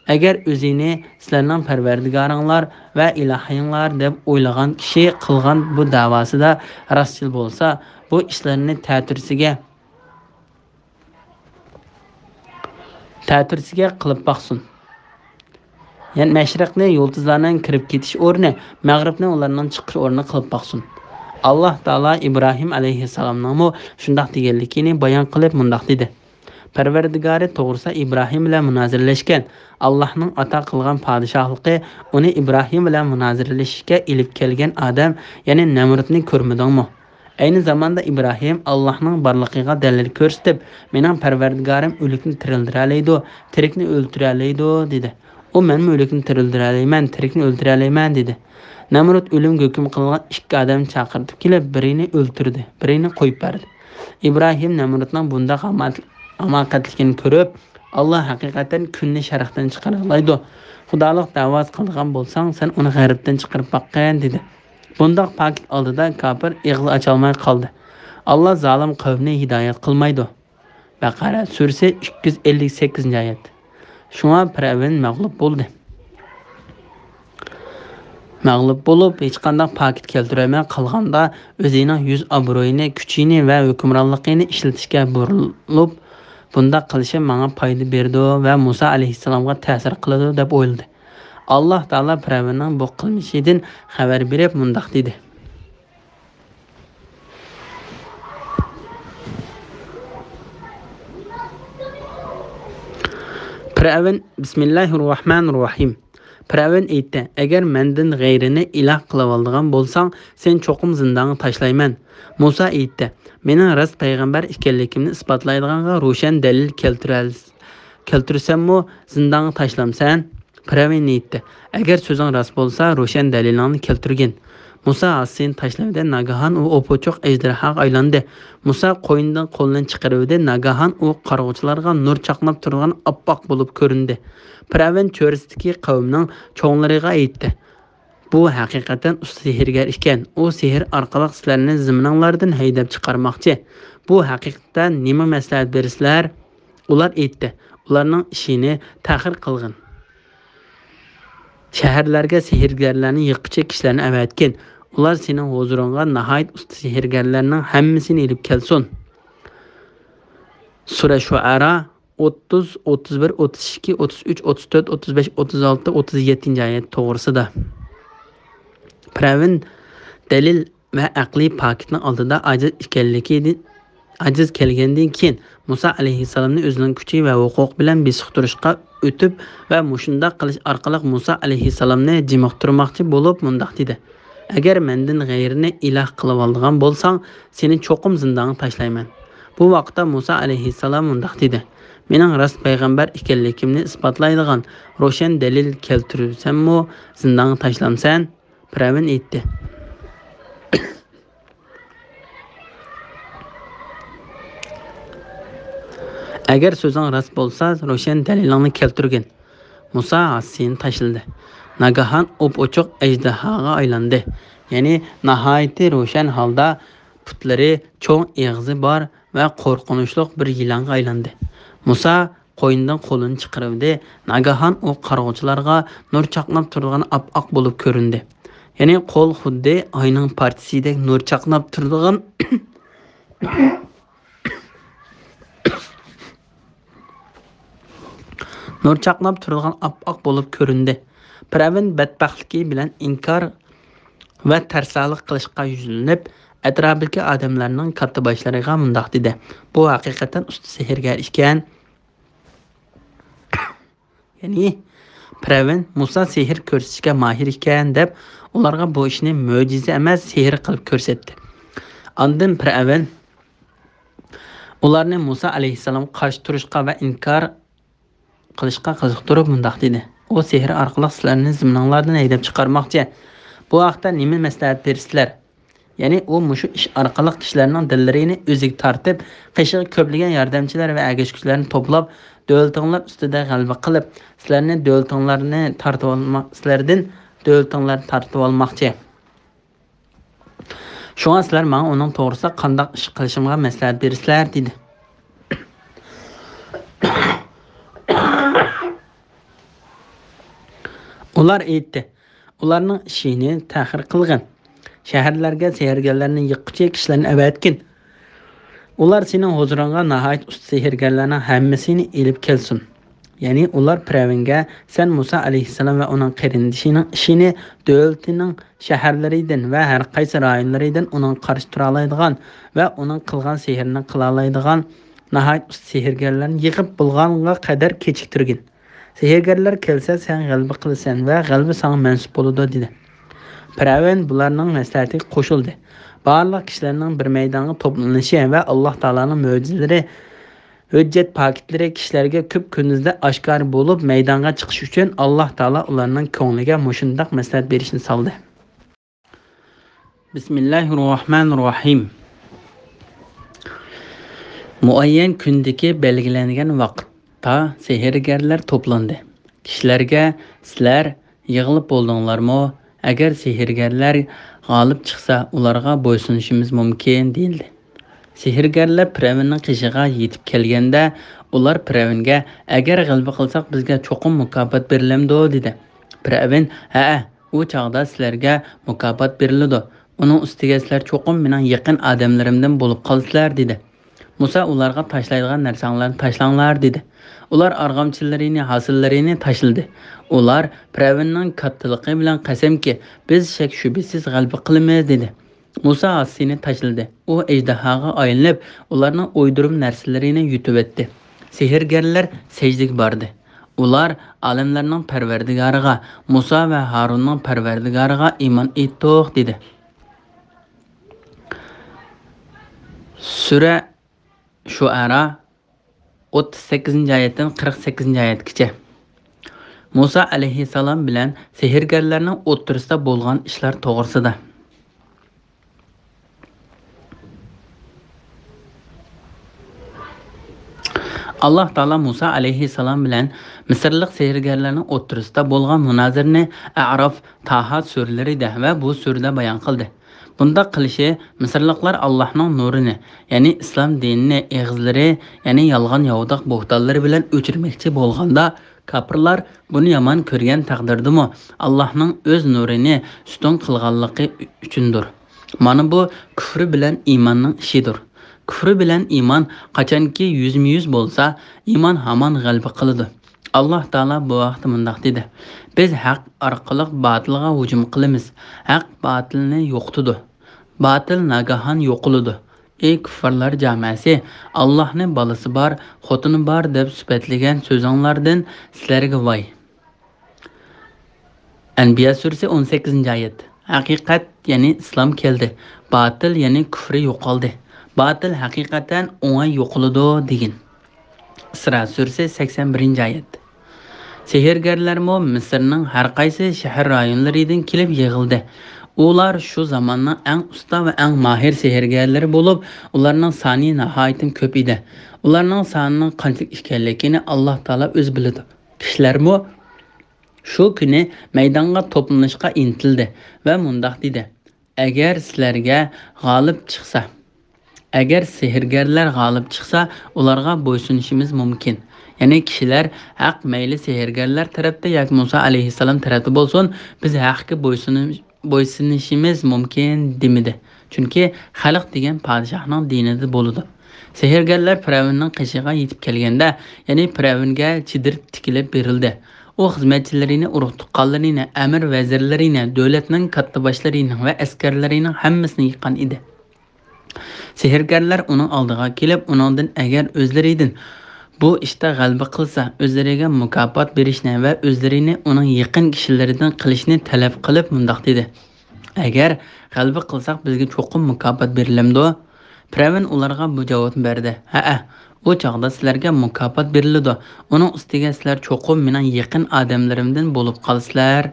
ئەگەر ئۆزىنى سىلەرنىڭ پەرۋەردىگارىڭلار ۋە ئىلاھىڭلار دەپ ئويلىغان كىشى قىلغان بۇ دەۋاسىدا راستچىل بولسا، بۇ ئىشلارنى تەتۈرىسىگە، تەتۈرىسىگە قىلىپ باقسۇن. يەنى مەشرىقنى يۇلتۇزلارنىڭ كىرىپ كېتىش ئورنى، مەغرىبنى ئۇلارنىڭ چىقىش ئورنى قىلىپ باقسۇن. ئاللاھ تائالا ئىبراھىم ئەلەيھىسسالامنىڭمۇ شۇنداق دېگەنلىكىنى بايان قىلىپ مۇنداق دېدى: پەرۋەردىگارى توغرىسىدا ئىبراھىم بىلەن مۇنازىرىلەشكەن، ئاللاھنىڭ ئاتا قىلغان پادىشاھلىقى ئۇنى ئىبراھىم بىلەن مۇنازىرىلىشىشكە ئېلىپ كەلگەن ئادەم، يەنى نەمرۇتنى كۆرمىدىڭمۇ؟ ئەينى زاماندا ئىبراھىم ئاللاھنىڭ بارلىقىغا دەلىل كۆرسىتىپ، مېنىڭ پەرۋەردىگارىم ئۆلۈكنى تىرىلدۈرەلەيدۇ، تىرىكنى ئۆلتۈرەلەيدۇ، دېدى. ئۇ، مەنمۇ ئۆلۈكنى تىرىلدۈرەلەيمەن، تىرىكنى ئۆلتۈرەلەيمەن، دېدى. نەمرۇت ئۆلۈمگە ھۆكۈم قىلىنغان ئىككى ئادەمنى چاقىرتىپ كېلىپ، بىرىنى ئۆلتۈردى، بىرىنى قويۇپ بەردى. ئىبراھىم نەمرۇتنىڭ بۇنداق ھاما-، ھاماقەتلىكىنى كۆرۈپ، ئاللا ھەقىقەتەن كۈننى شەرقتىن چىقىرالايدۇ. خۇدالىق دەۋاسى قىلىدىغان بولساڭ، سەن ئۇنى غەربتىن چىقىرىپ باققىن، دېدى. بۇنداق پاكىت ئالدىدا كاپىر ئېغىز ئاچالماي قالدى. ئاللا زالىم قەۋمنى ھىدايەت قىلمايدۇ. بەقەرە سۈرىسى ئىككى يۈز ئەللىك سەككىزىنچى ئايەت. شۇڭا پىرئەۋن مەغلۇپ بولدى. مەغلۇپ بولۇپ، ھېچقانداق پاكىت كەلتۈرەلمەي قالغاندا، ئۆزىنىڭ يۈز ئابرۇيىنى، كۈچىنى ۋە ھۆكۈمرانلىقىنى ئىشلىتىشكە بۇرۇلۇپ، بۇنداق قىلىشىم ماڭا پايدا بېرىدۇ ۋە مۇسا ئەلەيھىسسالامغا تەسىر قىلىدۇ، دەپ ئويلىدى. ئاللا تائالا پىرئەۋننىڭ بۇ قىلمىشىدىن خەۋەر بېرىپ مۇنداق دېدى: پىرئەۋن، بىسمىللاھىررەھمانىررەھىم. پىرئەۋن ئېيتتى: ئەگەر مەندىن غەيرىنى ئىلاھ قىلىۋالىدىغان بولساڭ، سېنى چوقۇم زىندانغا تاشلايمەن. مۇسا ئېيتتى: مېنىڭ راست پەيغەمبەر ئىكەنلىكىمنى ئىسپاتلايدىغانغا روشەن دەلىل كەلتۈرەلىس-، كەلتۈرسەممۇ زىندانغا تاشلامسەن؟ پىرئەۋن ئېيتتى، ئەگەر سۆزۈڭ راست بولسا، روشەن دەلىلىڭنى كەلتۈرگىن. مۇسا ھاسىسىنى تاشلىۋىدى، ناگاھان ئۇ ئوپئوچۇق ئەجدىھاغا ئايلاندى. مۇسا قوينىدىن قولىنى چىقىرىۋىدى، ناگاھان ئۇ قارىغۇچىلارغا نۇر چاقناپ تۇرىدىغان ئاپئاق بولۇپ كۆرۈندى. پىرئەۋن چۆرىسىدىكى قەۋمنىڭ چوڭلىرىغا ئېيتتى، بۇ ھەقىقەتەن ئۇستا سېھىرگەر ئىكەن. ئۇ سېھىر ئارقىلىق سىلەرنى زېمىنىڭلاردىن ھەيدەپ چىقارماقچى. بۇ ھەقىقەتتە نېمە مەسلىھەت بېرىسىلەر؟ ئۇلار ئېيتتى، ئۇلارنىڭ ئىشىنى تەخىر قىلغىن. شەھەرلەرگە سېھىرگەرلەرنى يىغقۇچى كىشىلەرنى ئەۋەتكىن. ئۇلار سېنىڭ ھۇزۇرۇڭغا ناھايىتى ئۇستا سېھىرگەرلەرنىڭ ھەممىسىنى ئېلىپ كەلسۇن. سۈرە شۇئەرا، ئوتتۇز، ئوتتۇز بىر، ئوتتۇز ئىككى، ئوتتۇز ئۈچ، ئوتتۇز تۆت، ئوتتۇز بەش، ئوتتۇز ئالتە، ئوتتۇز يەتتىنچى ئايەت توغرىسىدا. پىرئەۋن دەلىل ۋە ئەقلىي پاكىتنىڭ ئالدىدا ئاجىز ئىكەنلىكىدىن، ئاجىز كەلگەندىن كېيىن، مۇسا ئەلەيھىسسالامنى ئۆزىنىڭ كۈچى ۋە ھوقۇقى بىلەن بېسىقتۇرۇشقا ئۆتۈپ ۋە مۇشۇنداق قىلىش ئارقىلىق مۇسا ئەلەيھىسسالامنى جىمىقتۇرماقچى بولۇپ مۇنداق دېدى، ئەگەر مەندىن غەيرىنى ئىلاھ قىلىۋالىدىغان بولساڭ، سېنى چوقۇم زىندانغا تاشلايمەن. بۇ ۋاقىتتا مۇسا ئەلەيھىسسالام مۇنداق دېدى، مېنىڭ راست پەيغەمبەر ئىكەنلىكىمنى ئىسپاتلايدىغان روشەن دەلىل كەلتۈرسەممۇ زىندانغا تاشلامسەن؟ پىرئەۋن ئېيتتى، ئەگەر سۆزۈڭ راست بولسا، روشەن دەلىلىڭنى كەلتۈرگىن. مۇسا ھاسىسىنى تاشلىدى. ناگاھان ئوپئوچۇق ئەجدىھاغا ئايلاندى. يەنى ناھايىتى روشەن ھالدا پۇتلىرى، چوڭ ئېغىزى بار ۋە قورقۇنچلۇق بىر يىلانغا ئايلاندى. مۇسا قوينىدىن قولىنى چىقىرىۋىدى. ناگاھان ئۇ قارىغۇچىلارغا نۇر چاقناپ تۇرىدىغان ئاپئاق بولۇپ كۆرۈندى. يەنى قول خۇددى ئاينىڭ پارچىسىدەك نۇر چاقناپ تۇرىدىغان نۇر چاقناپ تۇرىدىغان ئاپئاق بولۇپ كۆرۈندى. پىرئەۋن بەتبەختلىكى بىلەن ئىنكار ۋە تەرسالىق قىلىشقا يۈزلىنىپ، ئەتراپىدىكى ئادەملەرنىڭ كاتتىباشلىرىغا مۇنداق دېدى، بۇ ھەقىقەتەن ئۇستا سېھىرگەر ئىكەن. يەنى پىرئەۋن مۇسا سېھىر كۆرسىتىشكە ماھىر ئىكەن دەپ، ئۇلارغا بۇ ئىشنى مۆجىزە ئەمەس، سېھىر قىلىپ كۆرسەتتى. ئاندىن پىرئەۋن ئۇلارنى مۇسا ئەلەيھىسسالامغا قارشى تۇرۇشقا ۋە ئىنكار قىلىشقا قىزىقتۇرۇپ مۇنداق دېدى، ئۇ سېھىر ئارقىلىق سىلەرنى زېمىنىڭلاردىن ھەيدەپ چىقارماقچى. بۇ ھەقتە نېمە مەسلىھەت بېرىسىلەر؟ يەنى ئۇ مۇشۇ ئىش ئارقىلىق كىشىلەرنىڭ دىللىرىنى ئۆزىگە تارتىپ، قېشىغا كۆپلىگەن ياردەمچىلەر ۋە ئەگەشكۈچىلەرنى توپلاپ، دۆلىتىڭلار ئۈستىدە غەلىبە قىلىپ، سىلەرنى دۆلىتىڭلارنى تارتىۋالما-، سىلەردىن دۆلىتىڭلارنى تارتىۋالماقچى. شۇڭا سىلەر ماڭا ئۇنىڭ توغرىسىدا قانداق ئىش قىلىشىمغا مەسلىھەت بېرىسىلەر، دېدى. ئۇلار ئېيتتى، ئۇلارنىڭ ئىشىنى تەخىر قىلغىن. شەھەرلەرگە سېھىرگەرلەرنى يىغقۇچى كىشىلەرنى ئەۋەتكىن. ئۇلار سېنىڭ ھۇزۇرۇڭغا ناھايىتى ئۇستا سېھىرگەرلەرنىڭ ھەممىسىنى ئېلىپ كەلسۇن. يەنى ئۇلار پىرئەۋنگە، سەن مۇسا ئەلەيھىسسالام ۋە ئۇنىڭ قېرىندىشىنىڭ ئىشىنى، دۆلىتىنىڭ شەھەرلىرىدىن ۋە ھەر قايسى رايونلىرىدىن ئۇنىڭغا قارشى تۇرالايدىغان ۋە ئۇنىڭ قىلغان سېھرىنى قىلالايدىغان ناھايىتى ئۇستا سېھىرگەرلەرنى يىغىپ بولغانغا قەدەر كېچىكتۈرگىن. سېھىرگەرلەر كەلسە، سەن غەلىبە قىلىسەن ۋە غەلىبە ساڭا مەنسۇپ بولىدۇ، دېدى. پىرئەۋن بۇلارنىڭ مەسلىھەتىگە قوشۇلدى. بارلىق كىشىلەرنىڭ بىر مەيدانغا توپلىنىشى ۋە ئاللاھ تائالانىڭ مۆجىزىلىرى، ھۆججەت پاكىتلىرى كىشىلەرگە كۆپ كۈندۈزدە ئاشكارا بولۇپ، مەيدانغا چىقىش ئۈچۈن ئاللاھ تائالا ئۇلارنىڭ كۆڭلىگە مۇشۇنداق مەسلىھەت بېرىشنى سالدى. بىسمىللاھىررەھمانىررەھىم. مۇئەييەن كۈندىكى بەلگىلەنگەن ۋاقىتتا سېھىرگەرلەر توپلاندى. كىشىلەرگە، سىلەر يىغىلىپ بولدۇڭلارمۇ؟ ئەگەر سېھىرگەرلەر غالىب چىقسا، ئۇلارغا بويسۇنۇشىمىز مۇمكىن، دېيىلدى. سېھىرگەرلەر پىرئەۋننىڭ قېشىغا يېتىپ كەلگەندە، ئۇلار پىرئەۋنگە، ئەگەر غەلىبە قىلساق، بىزگە چوقۇم مۇكاپات بېرىلەمدۇ؟ دېدى. پىرئەۋن، ھەئە، ئۇ چاغدا سىلەرگە مۇكاپات بېرىلىدۇ. ئۇنىڭ ئۈستىگە سىلەر چوقۇم مېنىڭ يېقىن ئادەملىرىمدىن بولۇپ قالىسىلەر، دېدى. مۇسا ئۇلارغا، تاشلايدىغان نەرسەڭلارنى تاشلاڭلار، دېدى. ئۇلار ئارغامچىلىرىنى، ھاسىلىرىنى تاشلىدى. ئۇلار پىرئەۋننىڭ كاتتىلىقى بىلەن، قەسەمكى، بىز شەك-شۈبھىسىز غەلىبە قىلىمىز، دېدى. مۇسا ھاسىسىنى تاشلىدى. ئۇ ئەجدىھاغا ئايلىنىپ، ئۇلارنىڭ ئويدۇرما نەرسىلىرىنى يۇتۇۋەتتى. سېھىرگەرلەر سەجدىگە باردى. ئۇلار ئالەملەرنىڭ پەرۋەردىگارىغا، مۇسا ۋە ھارۇننىڭ پەرۋەردىگارىغا ئىمان ئېيتتۇق، دېدى. سۈرە شۇئەرا، ئوتتۇز سەككىزىنچى ئايەتتىن قىرىق سەككىزىنچى ئايەتكىچە. مۇسا ئەلەيھىسسالام بىلەن سېھىرگەرلەرنىڭ ئوتتۇرىسىدا بولغان ئىشلار توغرىسىدا. ئاللاھ تائالا مۇسا ئەلەيھىسسالام بىلەن مىسىرلىق سېھىرگەرلەرنىڭ ئوتتۇرىسىدا بولغان مۇنازىرىنى ئەئراف، تاھا سۈرىلىرىدە ۋە بۇ سۈرىدە بايان قىلدى. بۇنداق قىلىشى مىسىرلىقلار ئاللاھنىڭ نۇرىنى، يەنى ئىسلام دىنىنى ئېغىزلىرى، يەنى يالغان ياۋىداق بوھتانلىرى بىلەن ئۆچۈرمەكچى بولغاندا، كاپىرلار بۇنى يامان كۆرگەن تەقدىردىمۇ، ئاللاھنىڭ ئۆز نۇرىنى ئۈستۈن قىلغانلىقى ئۈچۈندۇر. مانا بۇ كۈفرى بىلەن ئىماننىڭ ئىشىدۇر. كۈفرى بىلەن ئىمان قاچانكى يۈزمۇ يۈز بولسا، ئىمان ھامان غەلىبە قىلىدۇ. ئاللاھ تائالا بۇ ھەقتە مۇنداق دېدى: بىز ھەق ئارقىلىق باتىلغا ھۇجۇم قىلىمىز. ھەق باتىلنى يوقىتىدۇ. باتىل ناگاھان يوقىلىدۇ. ئەي كۇففارلار جامەسى، ئاللاھنى بالىسى بار، خوتۇنى بار دەپ سۈپەتلىگەن سۆزۈڭلاردىن سىلەرگە ۋاي! ئەنبىيا سۈرىسى، ئون سەككىزىنچى ئايەت. ھەقىقەت، يەنى ئىسلام كەلدى. باتىل، يەنى كۈفرى يوقالدى. باتىل ھەقىقەتەن ئوڭاي يوقىلىدۇ دېگىن. ئىسرا سۈرىسى، سەكسەن بىرىنچى ئايەت. سېھىرگەرلەرمۇ مىسىرنىڭ ھەر قايسى شەھەر رايونلىرىدىن كېلىپ يىغىلدى. ئۇلار شۇ زاماننىڭ ئەڭ ئۇستا ۋە ئەڭ ماھىر سېھىرگەرلىرى بولۇپ، ئۇلارنىڭ سانى ناھايىتىمۇ كۆپ ئىدى. ئۇلارنىڭ سانىنىڭ قانچىلىك ئىكەنلىكىنى ئاللاھ تائالا ئۆزى بىلىدۇ. كىشىلەرمۇ شۇ كۈنى مەيدانغا توپلىنىشقا ئىنتىلدى ۋە مۇنداق دېدى: ئەگەر سىلەرگە غالىب چىقسا، ئەگەر سېھىرگەرلەر غالىب چىقسا، ئۇلارغا بويسۇنۇشىمىز مۇمكىن. يەنى كىشىلەر ھەق مەيلى سېھىرگەرلەر تەرەپتە ياكى مۇسا ئەلەيھىسسالام تەرەپتە بولسۇن، بىز ھەققە بويسۇنۇش-، بويسۇنۇشىمىز مۇمكىن دېمىدى. چۈنكى خەلق دېگەن پادىشاھنىڭ دىنىدا بولىدۇ. سېھىرگەرلەر پىرئەۋننىڭ قېشىغا يېتىپ كەلگەندە، يەنى پىرئەۋنگە چېدىر تىكىلىپ بېرىلدى. ئۇ خىزمەتچىلىرىنى، ئۇرۇق-تۇغقانلىرىنى، ئەمىر-ۋەزىرلىرىنى، دۆلەتنىڭ كاتتىباشلىرىنىڭ ۋە ئەسكەرلىرىنىڭ ھەممىسىنى يىغقان ئىدى. سېھىرگەرلەر ئۇنىڭ ئالدىغا كېلىپ، ئۇنىڭدىن ئەگەر ئۆزلىرىدىن بۇ ئىشتا غەلىبە قىلسا، ئۆزلىرىگە مۇكاپات بېرىشنى ۋە ئۆزلىرىنى ئۇنىڭ يېقىن كىشىلىرىدىن قىلىشنى تەلەپ قىلىپ مۇنداق دېدى: ئەگەر غەلىبە قىلساق، بىزگە چوقۇم مۇكاپات بېرىلەمدۇ؟ پىرئەۋن ئۇلارغا بۇ جاۋابنى بەردى: ھەئە، ئۇ چاغدا سىلەرگە مۇكاپات بېرىلىدۇ. ئۇنىڭ ئۈستىگە سىلەر چوقۇم مېنىڭ يېقىن ئادەملىرىمدىن بولۇپ قالىسىلەر.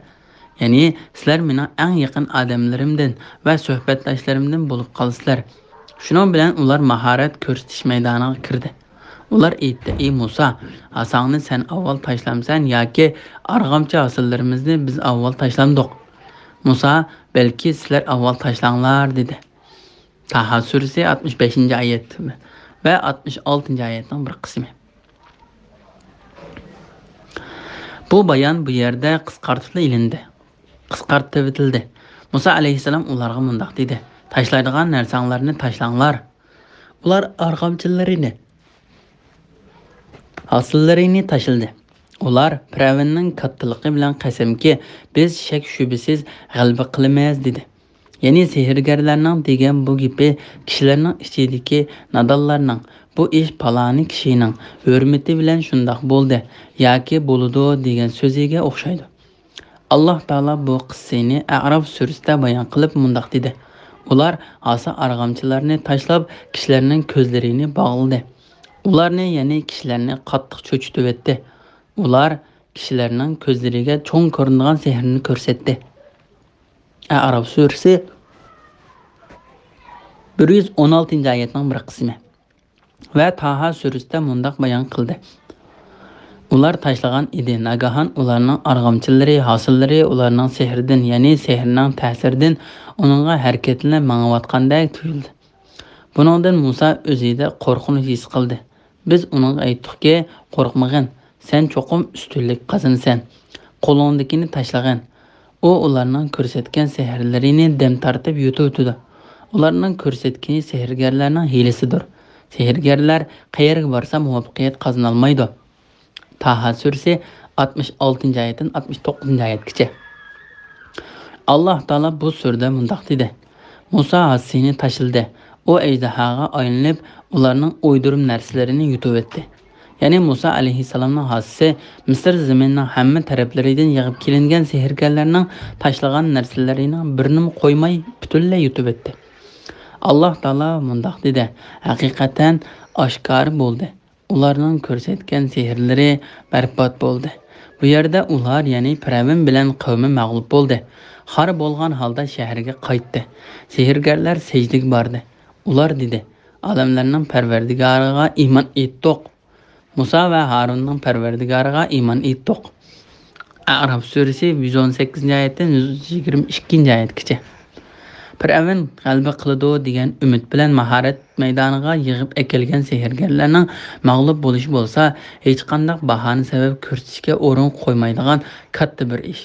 يەنى سىلەر مېنىڭ ئەڭ يېقىن ئادەملىرىمدىن ۋە سۆھبەتداشلىرىمدىن بولۇپ قالىسىلەر. شۇنىڭ بىلەن ئۇلار ماھارەت كۆرسىتىش مەيدانىغا كىردى. ئۇلار ئېيتتى: ئەي مۇسا، ئاساڭنى سەن ئاۋۋال تاشلامسەن ياكى ئارغامچا ھاسىللىرىمىزنى بىز ئاۋۋال تاشلامدۇق؟ مۇسا: بەلكى سىلەر ئاۋۋال تاشلاڭلار، دېدى. تاھا سۈرىسى، ئاتمىش بەشىنچى ئايەت ۋە ئاتمىش ئالتىنچى ئايەتنىڭ بىر قىسمى. بۇ بايان بۇ يەردە قىسقارتىپلا ئېلىندى. قىسقارتىۋېتىلدى. مۇسا ئەلەيھىسسالام ئۇلارغا مۇنداق دېدى: تاشلايدىغان نەرسەڭلارنى تاشلاڭلار. ئۇلار ئارغامچىلىرىنى، ھاسىللىرىنى تاشلىدى. ئۇلار پىرئەۋننىڭ كاتتىلىقى بىلەن قەسەمكى، بىز شەك-شۈبھىسىز غەلىبە قىلىمىز، دېدى. يەنى سېھىرگەرلەرنىڭ دېگەن بۇ گېپى كىشىلەرنىڭ ئىچىدىكى نادانلارنىڭ، بۇ ئىش پالانى كىشىنىڭ ھۆرمىتى بىلەن شۇنداق بولدى ياكى بولىدۇ دېگەن سۆزىگە ئوخشايدۇ. ئاللاھ تائالا بۇ قىسسىنى ئەئراف سۈرىسىدە بايان قىلىپ مۇنداق دېدى: ئۇلار ھاسا ئارغامچىلارنى تاشلاپ، كىشىلەرنىڭ كۆزلىرىنى باغلىدى. ئۇلارنى، يەنى كىشىلەرنى قاتتىق چۆچۈتۈۋەتتى. ئۇلار كىشىلەرنىڭ كۆزلىرىگە چوڭ كۆرۈنىدىغان سېھىرنى كۆرسەتتى. ئەئراف سۈرىسى، بىر يۈز ئون ئالتىنچى ئايەتنىڭ بىر قىسمى. ۋە تاھا سۈرىسىدە مۇنداق بايان قىلدى: ئۇلار تاشلىغان ئىدى، ناگاھان ئۇلارنىڭ ئارغامچىلىرى، ھاسىللىرى ئۇلارنىڭ سېھرىدىن، يەنى سېھرىنىڭ تەسىرىدىن ئۇنىڭغا ھەرىكەتلىنىپ مېڭىۋاتقاندەك تۇيۇلدى. بۇنىڭدىن مۇسا ئۆزىدە قورقۇنچ ھېس قىلدى. بىز ئۇنىڭغا ئېيتتۇقكى، قورقمىغىن، سەن چوقۇم ئۈستۈنلۈك قازىنىسەن. قولۇڭدىكىنى تاشلىغىن. ئۇ ئۇلارنىڭ كۆرسەتكەن سېھىرلىرىنى دەم تارتىپ يۇتۇۋېتىدۇ. ئۇلارنىڭ كۆرسەتكىنى سېھىرگەرلەرنىڭ ھىيلىسىدۇر. سېھىرگەرلەر قەيەرگە بارسا مۇۋەپپەقىيەت قازىنالمايدۇ. تاھا سۈرىسى، ئاتمىش ئالتىنچى ئايەتتىن ئاتمىش توققۇزىنچى ئايەتكىچە. ئاللاھ تائالا بۇ سۈرىدە مۇنداق دېدى: مۇسا ھاسىسىنى تاشلىدى. ئۇ ئەجدىھاغا ئايلىنىپ، ئۇلارنىڭ ئويدۇرما نەرسىلىرىنى يۇتۇۋەتتى. يەنى مۇسا ئەلەيھىسسالامنىڭ ھاسىسى مىسىر زېمىنىنىڭ ھەممە تەرەپلىرىدىن يىغىپ كېلىنگەن سېھىرگەرلەرنىڭ تاشلىغان نەرسىلىرىنىڭ بىرىنىمۇ قويماي پۈتۈنلەي يۇتۇۋەتتى. ئاللاھ تائالا مۇنداق دېدى: ھەقىقەتەن ئاشكارا بولدى. ئۇلارنىڭ كۆرسەتكەن سېھىرلىرى بەربات بولدى. بۇ يەردە ئۇلار، يەنى پىرئەۋن بىلەن قەۋمى مەغلۇپ بولدى. خار بولغان ھالدا شەھەرگە قايتتى. سېھىرگەرلەر سەجدىگە باردى. ئۇلار دېدى: «ئالەملەرنىڭ پەرۋەردىگارىغا ئىمان ئېيتتۇق. مۇسا ۋە ھارۇننىڭ پەرۋەردىگارىغا ئىمان ئېيتتۇق.» ئەئراف سۈرىسى يۈز ئون سەككىزىنچى ئايەتتىن يۈز يىگىرمە ئىككىنچى ئايەتكىچە. پىرئەۋن غەلىبە قىلىدۇ دېگەن ئۈمىد بىلەن ماھارەت مەيدانىغا يىغىپ ئەكەلگەن سېھىرگەرلەرنىڭ مەغلۇپ بولۇشى بولسا، ھېچقانداق باھانە سەۋەب كۆرسىتىشكە ئورۇن قويمايدىغان كاتتا بىر ئىش.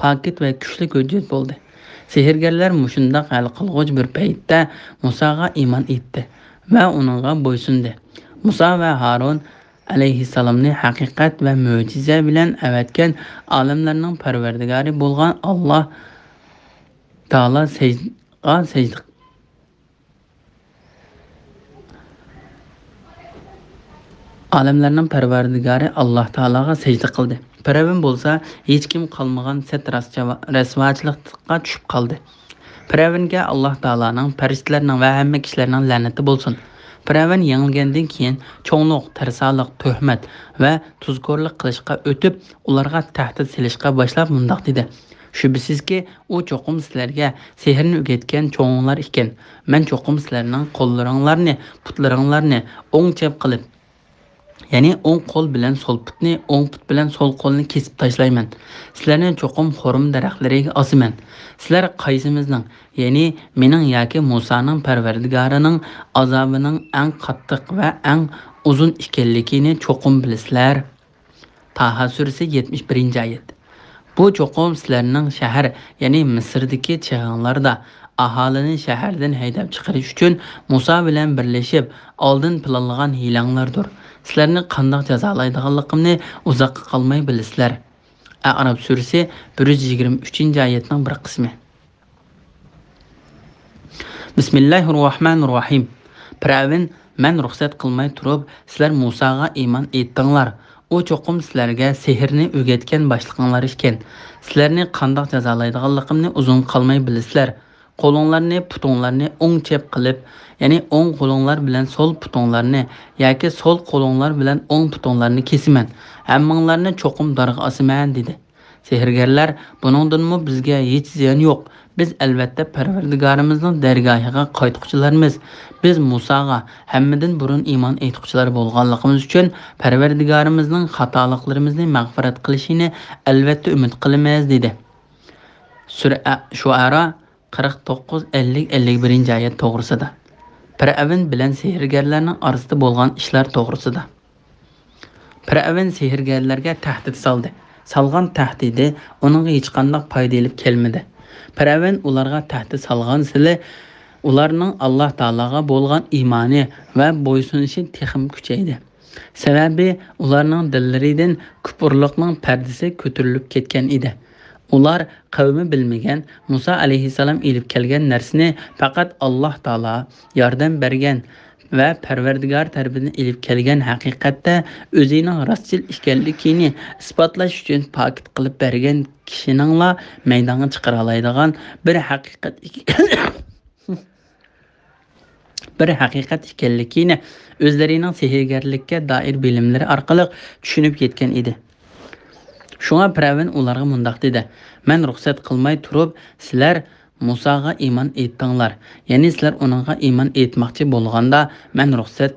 پاكىت ۋە كۈچلۈك ھۆججەت بولدى. سېھىرگەرلەر مۇشۇنداق ھەل قىلغۇچ بىر پەيتتە مۇساغا ئىمان ئېيتتى ۋە ئۇنىڭغا بويسۇندى. مۇسا ۋە ھارۇن ئەلەيھىسسالامنى ھەقىقەت ۋە مۆجىزە بىلەن ئەۋەتكەن ئالەملەرنىڭ پەرۋەردىگارى بولغان ئاللاھ تائالا سەجدىغا سەجدە ئالەملەرنىڭ پەرۋەردىگارى ئاللاھ تائالاغا سەجدە قىلدى. پىرئەۋن بولسا ھېچكىم قالمىغان سەت رەسۋاچىلىققا چۈشۈپ قالدى. پىرئەۋنگە ئاللاھ تائالانىڭ، پەرىشتىلەرنىڭ ۋە ھەممە كىشىلەرنىڭ لەنىتى بولسۇن. پىرئەۋن يېڭىلگەندىن كېيىن چوڭلۇق، تەرسالىق، تۆھمەت ۋە تۇزكورلۇق قىلىشقا ئۆتۈپ، ئۇلارغا تەھدىت سېلىشقا باشلاپ مۇنداق دېدى: شۈبھىسىزكى، ئۇ چوقۇم سىلەرگە سېھىرنى ئۆگەتكەن چوڭۇڭلار ئىكەن. مەن چوقۇم سىلەرنىڭ قوللىرىڭلارنى، پۇتلىرىڭلارنى ئوڭ چەپ قىلىپ، يەنى ئوڭ قول بىلەن سول پۇتنى، ئوڭ پۇت بىلەن سول قولنى كېسىپ تاشلايمەن. سىلەرنى چوقۇم خورما دەرەخلىرىگە ئاسىمەن. سىلەر قايسىمىزنىڭ، يەنى مېنىڭ ياكى مۇسانىڭ پەرۋەردىگارىنىڭ ئازابىنىڭ ئەڭ قاتتىق ۋە ئەڭ ئۇزۇن ئىكەنلىكىنى چوقۇم بىلىسىلەر. تاھا سۈرىسى، يەتمىش بىرىنچى ئايەت. بۇ چوقۇم سىلەرنىڭ شەھەر، يەنى مىسىردىكى چېغىڭلاردا ئاھالىنى شەھەردىن ھەيدەپ چىقىرىش ئۈچۈن مۇسا بىلەن بىرلىشىپ ئالدىن پىلانلىغان ھىيلەڭلاردۇر. سىلەرنى قانداق جازالايدىغانلىقىمنى ئۇزاققا قالماي بىلىسىلەر. ئەئراف سۈرىسى، بىر يۈز يىگىرمە ئۈچىنچى ئايەتنىڭ بىر قىسمى. بىسمىللاھىررەھمانىررەھىم. پىرئەۋن، مەن رۇخسەت قىلماي تۇرۇپ، سىلەر مۇساغا ئىمان ئېيتتىڭلار. ئۇ چوقۇم سىلەرگە سېھىرنى ئۆگەتكەن باشلىقىڭلار ئىكەن. سىلەرنى قانداق جازالايدىغانلىقىمنى ئۇزۇن قالماي بىلىسىلەر. قولۇڭلارنى، پۇتۇڭلارنى ئوڭ چەپ قىلىپ، يەنى ئوڭ قولۇڭلار بىلەن سول پۇتۇڭلارنى ياكى سول قولۇڭلار بىلەن ئوڭ پۇتۇڭلارنى كېسىمەن. ھەممىڭلارنى چوقۇم دارغا ئاسىمەن، دېدى. سېھىرگەرلەر، بۇنىڭدىنمۇ بىزگە ھېچ زىيان يوق. بىز ئەلۋەتتە پەرۋەردىگارىمىزنىڭ دەرگاھىغا قايتقۇچىلارمىز. بىز مۇساغا ھەممىدىن بۇرۇن ئىمان ئېيتقۇچىلار بولغانلىقىمىز ئۈچۈن پەرۋەردىگارىمىزنىڭ خاتالىقلىرىمىزنى مەغپىرەت قىلىشىنى ئەلۋەتتە ئۈمىد قىلىمىز، دېدى. سۈرە شۇئەرا، قىرىق توققۇز، ئەللىك، ئەللىك بىرىنچى ئايەت توغرىسىدا. پىرئەۋن بىلەن سېھىرگەرلەرنىڭ ئارىسىدا بولغان ئىشلار توغرىسىدا. پىرئەۋن سېھىرگەرلەرگە تەھدىت سالدى. سالغان تەھدىتى ئۇنىڭغا ھېچقانداق پايدا ئېلىپ كەلمىدى. پىرئەۋن ئۇلارغا تەھدىت سالغانسېرى ئۇلارنىڭ ئاللاھ تائالاغا بولغان ئىمانى ۋە بويسۇنۇشى تېخىمۇ كۈچەيدى. سەۋەبى، ئۇلارنىڭ دىللىرىدىن كۇپۇرلۇقنىڭ پەردىسى كۆتۈرۈلۈپ كەتكەن ئىدى. ئۇلار قەۋمى بىلمىگەن، مۇسا ئەلەيھىسسالام ئېلىپ كەلگەن نەرسىنى پەقەت ئاللاھ تائالا ياردەم بەرگەن ۋە پەرۋەردىگار تەرىپىدىن ئېلىپ كەلگەن ھەقىقەتتە ئۆزىنىڭ راستچىل ئىكەنلىكىنى ئىسپاتلاش ئۈچۈن پاكىت قىلىپ بەرگەن كىشىنىڭلا مەيدانغا چىقىرالايدىغان بىر ھەقىقەت ئىك-، بىر ھەقىقەت ئىكەنلىكىنى ئۆزلىرىنىڭ سېھىرگەرلىككە دائىر بىلىملىرى ئارقىلىق چۈشىنىپ يەتكەن ئىدى. شۇڭا پىرئەۋن ئۇلارغا مۇنداق دېدى: مەن رۇخسەت قىلماي تۇرۇپ، سىلەر مۇساغا ئىمان ئېيتتىڭلار. يەنى سىلەر ئۇنىڭغا ئىمان ئېيتماقچى بولغاندا، مەن رۇخسەت،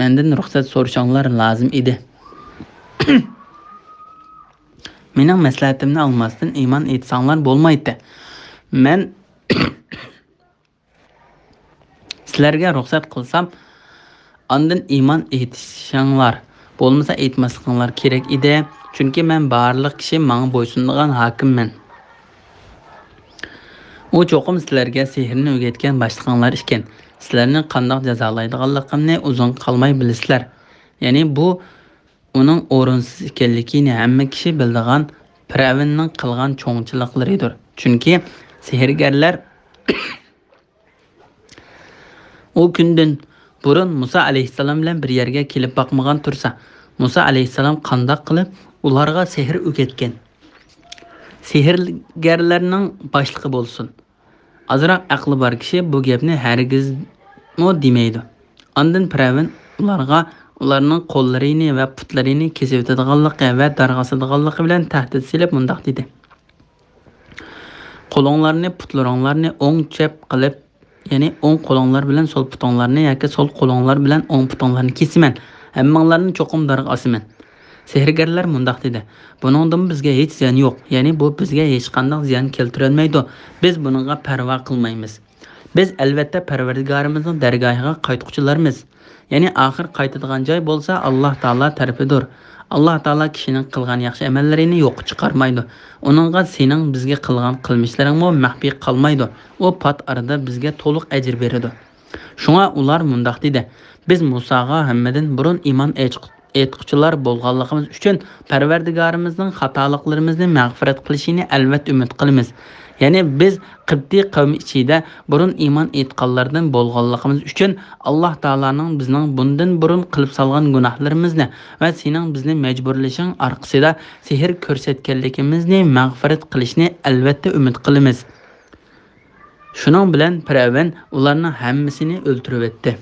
مەندىن رۇخسەت سورىشىڭلار لازىم ئىدى. مېنىڭ مەسلىھەتىمنى ئالماستىن ئىمان ئېيتساڭلار بولمايتتى. مەن سىلەرگە رۇخسەت قىلسام، ئاندىن ئىمان ئېيتىشىڭلار، بولمىسا ئېيتماسلىقىڭلار كېرەك ئىدى، چۈنكى مەن بارلىق كىشى ماڭا بويسۇنىدىغان ھاكىممەن. ئۇ چوقۇم سىلەرگە سېھىرنى ئۆگەتكەن باشلىقىڭلار ئىكەن. سىلەرنى قانداق جازالايدىغانلىقىمنى ئۇزۇن قالماي بىلىسىلەر. يەنى بۇ ئۇنىڭ ئورۇنسىز ئىكەنلىكىنى ھەممە كىشى بىلىدىغان پىرئەۋننىڭ قىلغان چوڭچىلىقلىرىدۇر. چۈنكى سېھىرگەرلەر ئۇ كۈندىن بۇرۇن مۇسا ئەلەيھىسسالام بىلەن بىر يەرگە كېلىپ باقمىغان تۇرسا، مۇسا ئەلەيھىسسالام قانداق قىلىپ ئۇلارغا سېھىر ئۆگەتكەن؟ سېھىرگەرلەرنىڭ باشلىقى بولسۇن. ئازراق ئەقلى بار كىشى بۇ گەپنى ھەرگىزمۇ دېمەيدۇ. ئاندىن پىرئەۋن ئۇلارغا ئۇلارنىڭ قوللىرىنى ۋە پۇتلىرىنى كېسىۋېتىدىغانلىقى ۋە دارغا ئاسىدىغانلىقى بىلەن تەھدىت سېلىپ مۇنداق دېدى: «قولۇڭلارنى، پۇتلىرىڭلارنى ئوڭ چەپ قىلىپ، يەنى ئوڭ قولۇڭلار بىلەن سول پۇتۇڭلارنى ياكى سول قولۇڭلار بىلەن ئوڭ پۇتۇڭلارنى كېسىمەن، ھەممىڭلارنى چوقۇم دارغا ئاسىمەن.» سېھىرگەرلەر مۇنداق دېدى: «بۇنىڭدىن بىزگە ھېچ زىيان يوق، يەنى بۇ بىزگە ھېچقانداق زىيان كەلتۈرەلمەيدۇ، بىز بۇنىڭغا پەرۋا قىلمايمىز. بىز ئەلۋەتتە پەرۋەردىگارىمىزنىڭ دەرگاھىغا قايتقۇچىلارمىز.» يەنى ئاخىر قايتىدىغان جاي بولسا ئاللاھ تائالا تەرىپىدۇر. ئاللاھ تائالا كىشىنىڭ قىلغان ياخشى ئەمەللىرىنى يوققا چىقارمايدۇ. ئۇنىڭغا سېنىڭ بىزگە قىلغان قىلمىشلىرىڭمۇ مەخپىي قالمايدۇ. ئۇ پات ئارىدا بىزگە تولۇق ئەجىر بېرىدۇ. شۇڭا ئۇلار مۇنداق دېدى: «بىز مۇساغا ھەممىدىن بۇرۇن ئىمان ئېيتقۇچىلار بولغانلىقىمىز ئۈچۈن پەرۋەردىگارىمىزنىڭ خاتالىقلىرىمىزنى مەغپىرەت قىلىشىنى ئەلۋەتتە ئۈمىد قىلىمىز. يەنى بىز قىبتىي قەۋمى ئىچىدە بۇرۇن ئىمان ئېيتقانلاردىن بولغانلىقىمىز ئۈچۈن، ئاللاھ تائالانىڭ بىزنىڭ بۇندىن بۇرۇن قىلىپ سالغان گۇناھلىرىمىزنى ۋە سېنىڭ بىزنى مەجبۇرلىشىڭ ئارقىسىدا سېھىر كۆرسەتكەنلىكىمىزنى مەغپىرەت قىلىشنى ئەلۋەتتە ئۈمىد قىلىمىز.» شۇنىڭ بىلەن پىرئەۋن ئۇلارنىڭ ھەممىسىنى ئۆلتۈرۈۋەتتى.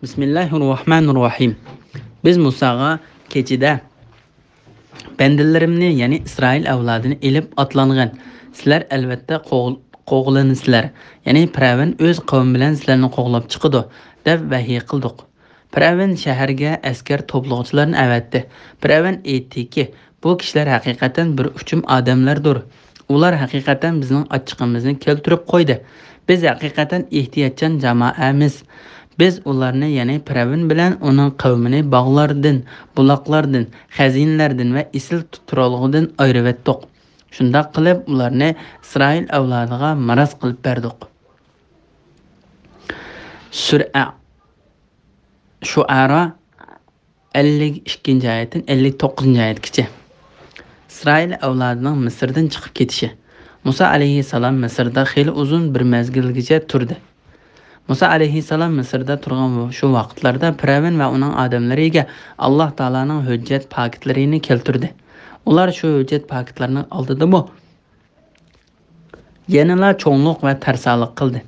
بىسمىللاھىررەھمانىررەھىم. بىز مۇساغا كېچىدە بەندىلىرىمنى، يەنى ئىسرائىل ئەۋلادىنى ئېلىپ ئاتلانغىن. سىلەر ئەلۋەتتە قوغ-، قوغلىنىسىلەر. يەنى پىرئەۋن ئۆز قەۋمى بىلەن سىلەرنى قوغلاپ چىقىدۇ، دەپ ۋەھىي قىلدۇق. پىرئەۋن شەھەرگە ئەسكەر توپلىغۇچىلارنى ئەۋەتتى. پىرئەۋن ئېيتتىكى، بۇ كىشىلەر ھەقىقەتەن بىر ئۇچۇم ئادەملەردۇر. ئۇلار ھەقىقەتەن بىزنىڭ ئاچچىقىمىزنى كەلتۈرۈپ قويدى. بىز ھەقىقەتەن ئېھتىياتچان جامائەمىز. بىز ئۇلارنى، يەنى پىرئەۋن بىلەن ئۇنىڭ قەۋمىنى باغلاردىن، بۇلاقلاردىن، خەزىنىلەردىن ۋە ئېسىل تۇرالغۇدىن ئايرىۋەتتۇق. شۇنداق قىلىپ ئۇلارنى ئىسرائىل ئەۋلادىغا مىراس قىلىپ بەردۇق. سۈرە شۇئەرا ئەللىك ئىككىنچى ئايەتتىن ئەللىك توققۇزىنچى ئايەتكىچە. ئىسرائىل ئەۋلادىنىڭ مىسىردىن چىقىپ كېتىشى. مۇسا ئەلەيھىسسالام مىسىردا خېلى ئۇزۇن بىر مەزگىلگىچە تۇردى. مۇسا ئەلەيھىسسالام مىسىردا تۇرغان شۇ ۋاقىتلاردا پىرئەۋن ۋە ئۇنىڭ ئادەملىرىگە ئاللاھ تائالانىڭ ھۆججەت پاكىتلىرىنى كەلتۈردى. ئۇلار شۇ ھۆججەت پاكىتلارنىڭ ئالدىدىمۇ يەنىلا چوڭلۇق ۋە تەرسالىق قىلدى.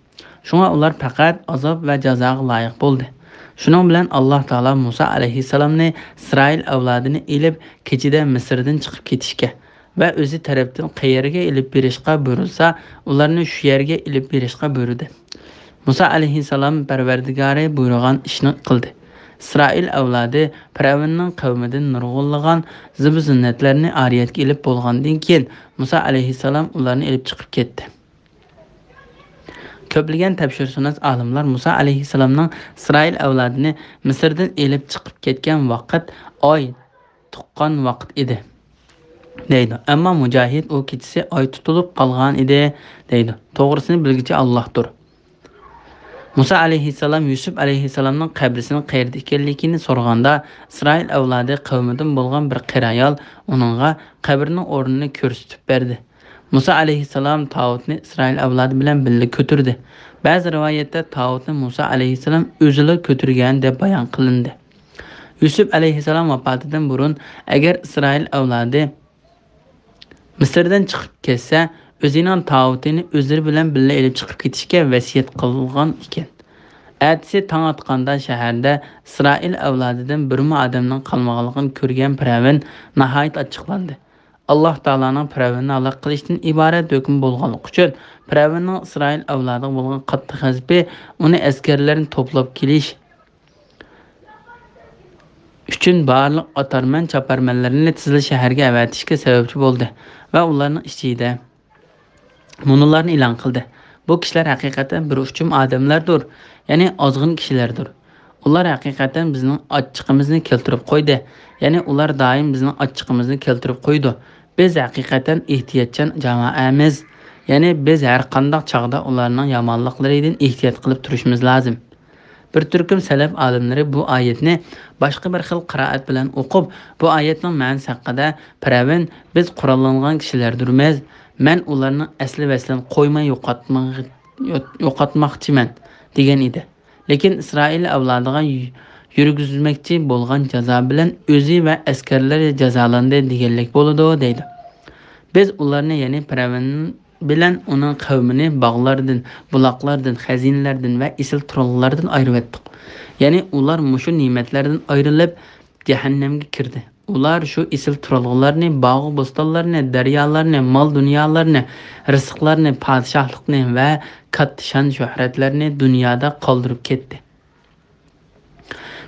شۇڭا ئۇلار پەقەت ئازاب ۋە جازاغا لايىق بولدى. شۇنىڭ بىلەن ئاللاھ تائالا مۇسا ئەلەيھىسسالامنى ئىسرائىل ئەۋلادىنى ئېلىپ كېچىدە مىسىردىن چىقىپ كېتىشكە ۋە ئۆزى تەرەپتىن قەيەرگە ئېلىپ بېرىشقا بۇيرۇلسا، ئۇلارنى شۇ يەرگە ئېلىپ بېرىشقا بۇيرۇدى. مۇسا ئەلەيھىسسالام پەرۋەردىگارى بۇيرۇغان ئىشنى قىلدى. ئىسرائىل ئەۋلادى پىرئەۋننىڭ قەۋمىدىن نۇرغۇنلىغان زىبۇ زىننەتلەرنى ئارىيەتكە ئېلىپ بولغاندىن كېيىن، مۇسا ئەلەيھىسسالام ئۇلارنى ئېلىپ چىقىپ كەتتى. كۆپلىگەن تەپسىرشۇناس ئالىملار مۇسا ئەلەيھىسسالامنىڭ ئىسرائىل ئەۋلادىنى مىسىردىن ئېلىپ چىقىپ كەتكەن ۋاقىت ئاي تۇغقان ۋاقىت ئىدى، دەيدۇ. ئەمما مۇجاھىد ئۇ كېچىسى ئاي تۇتۇلۇپ قالغان ئىدى، دەيدۇ. توغرىسىنى بىلگۈچى ئاللاھتۇر. مۇسا ئەلەيھىسسالام يۈسۈپ ئەلەيھىسسالامنىڭ قەبرىسىنىڭ قەيەردە ئىكەنلىكىنى سورىغاندا، ئىسرائىل ئەۋلادى قەۋمىدىن بولغان بىر قېرى ئايال ئۇنىڭغا قەبرىنىڭ ئورنىنى كۆرسىتىپ بەردى. مۇسا ئەلەيھىسسالام تاۋۇتنى ئىسرائىل ئەۋلادى بىلەن بىللە كۆتۈردى. بەزى رىۋايەتتە تاۋۇتنى مۇسا ئەلەيھىسسالام ئۆزىلا كۆتۈرگەن دەپ بايان قىلىندى. يۈسۈپ ئەلەيھىسسالام ۋاپاتىدىن بۇرۇن، ئەگەر ئىسرائىل ئەۋلادى مىسىردىن چىقىپ كەتسە، ئۆزىنىڭ تاۋۇتىنى ئۆزلىرى بىلەن بىللە ئېلىپ چىقىپ كېتىشكە ۋەسىيەت قىلغان ئىكەن. ئەتىسى تاڭ ئاتقاندا شەھەردە ئىسرائىل ئەۋلادىدىن بىرمۇ ئادەمنىڭ قالمىغانلىقىنى كۆرگەن پىرئەۋن ناھايىتى ئاچچىقلاندى. ئاللاھ تائالانىڭ پىرئەۋننى ھالاك قىلىشتىن ئىبارەت ھۆكمى بولغانلىقى ئۈچۈن، پىرئەۋننىڭ ئىسرائىل ئەۋلادىغا بولغان قاتتىق غەزىپى ئۇنى ئەسكەرلەرنى توپلاپ كېلىش ئۈچۈن بارلىق ئاتارمەن-چاپارمەنلىرىنى تېزلا شەھەرگە ئەۋەتىشكە سەۋەبچى بولدى ۋە ئۇلارنىڭ ئىچىدە مۇنۇلارنى ئېلان قىلدى: بۇ كىشىلەر ھەقىقەتەن بىر ئۇچۇم ئادەملەردۇر، يەنى ئازغىن كىشىلەردۇر. ئۇلار ھەقىقەتەن بىزنىڭ ئاچچىقىمىزنى كەلتۈرۈپ قويدى، يەنى ئۇلار دائىم بىزنىڭ ئاچچىقىمىزنى كەلتۈرۈپ قويىدۇ. بىز ھەقىقەتەن ئېھتىياتچان جامائەمىز، يەنى بىز ھەر قانداق چاغدا ئۇلارنىڭ يامانلىقلىرىدىن ئېھتىيات قىلىپ تۇرۇشىمىز لازىم. بىر تۈركۈم سەلەف ئالىملىرى بۇ ئايەتنى باشقا بىر خىل قىرائەت بىلەن ئوقۇپ، بۇ ئايەتنىڭ مەنىسى ھەققىدە، پىرئەۋن، بىز قوراللانغان كىشىلەردۇرمىز، مەن ئۇلارنىڭ ئەسلى ۋەسلىنى قويماي يوقاتماق-، يوقاتماقچىمەن، دېگەن ئىدى. لېكىن ئىسرائىل ئەۋلادىغا يۈ-، يۈرگۈزمەكچى بولغان جازا بىلەن ئۆزى ۋە ئەسكەرلىرى جازالاندى دېگەنلىك بولىدۇ، دەيدۇ. بىز ئۇلارنى، يەنى پىرئەۋن بىلەن ئۇنىڭ قەۋمىنى باغلاردىن، بۇلاقلاردىن، خەزىنىلەردىن ۋە ئېسىل تۇرالغۇلاردىن ئايرىۋەتتۇق. يەنى ئۇلار مۇشۇ نېمەتلەردىن ئايرىلىپ، جەھەننەمگە كىردى. ئۇلار شۇ ئېسىل تۇرالغۇلارنى، باغۇ بوستانلارنى، دەريالارنى، مال دۇنيالارنى، رىزىقلارنى، پادىشاھلىقنى ۋە كاتتا شان شۆھرەتلەرنى دۇنيادا قالدۇرۇپ كەتتى.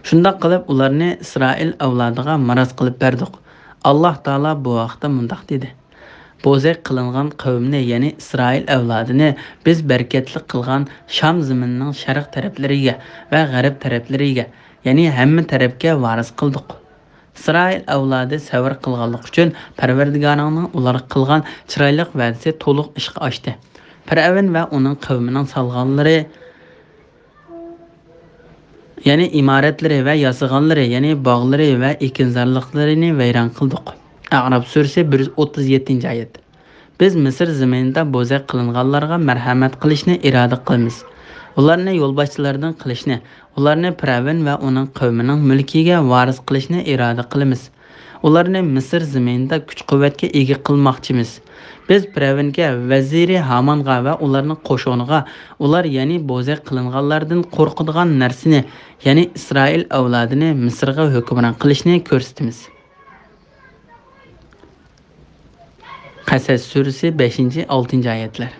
شۇنداق قىلىپ ئۇلارنى ئىسرائىل ئەۋلادىغا مىراس قىلىپ بەردۇق. ئاللاھ تائالا بۇ ھەقتە مۇنداق دېدى: بوزەك قىلىنغان قەۋمنى، يەنى ئىسرائىل ئەۋلادىنى بىز بەرىكەتلىك قىلغان شام زېمىنىنىڭ شەرق تەرەپلىرىگە ۋە غەرب تەرەپلىرىگە، يەنى ھەممە تەرەپكە ۋارىس قىلدۇق. ئىسرائىل ئەۋلادى سەۋر قىلغانلىقى ئۈچۈن پەرۋەردىگارىڭنىڭ ئۇلارغا قىلغان چىرايلىق ۋەدىسى تولۇق ئىشقا ئاشتى. پىرئەۋن ۋە ئۇنىڭ قەۋمىنىڭ سالغانلىرى، يەنى ئىمارەتلىرى ۋە ياسىغانلىرى، يەنى باغلىرى ۋە ئېكىنزارلىقلىرىنى ۋەيران قىلدۇق. ئەئراف سۈرىسى، بىر يۈز ئوتتۇز يەتتىنچى ئايەت. بىز مىسىر زېمىنىدا بوزەك قىلىنغانلارغا مەرھەمەت قىلىشنى ئىرادە قىلىمىز. ئۇلارنى يولباشچىلاردىن قىلىشنى، ئۇلارنى پىرئەۋن ۋە ئۇنىڭ قەۋمىنىڭ مۈلكىگە ۋارىس قىلىشنى ئىرادە قىلىمىز. ئۇلارنى مىسىر زېمىنىدا كۈچ-قۇۋۋەتكە ئىگە قىلماقچىمىز. بىز پىرئەۋنگە، ۋەزىرى ھامانغا ۋە ئۇلارنىڭ قوشۇنىغا ئۇلار، يەنى بوزەك قىلىنغانلاردىن قورقىدىغان نەرسىنى، يەنى ئىسرائىل ئەۋلادىنى مىسىرغا ھۆكۈمران قىلىشنى كۆرسىتىمىز. قەسەس سۈرىسى، بەشىنچى، ئالتىنچى ئايەتلەر.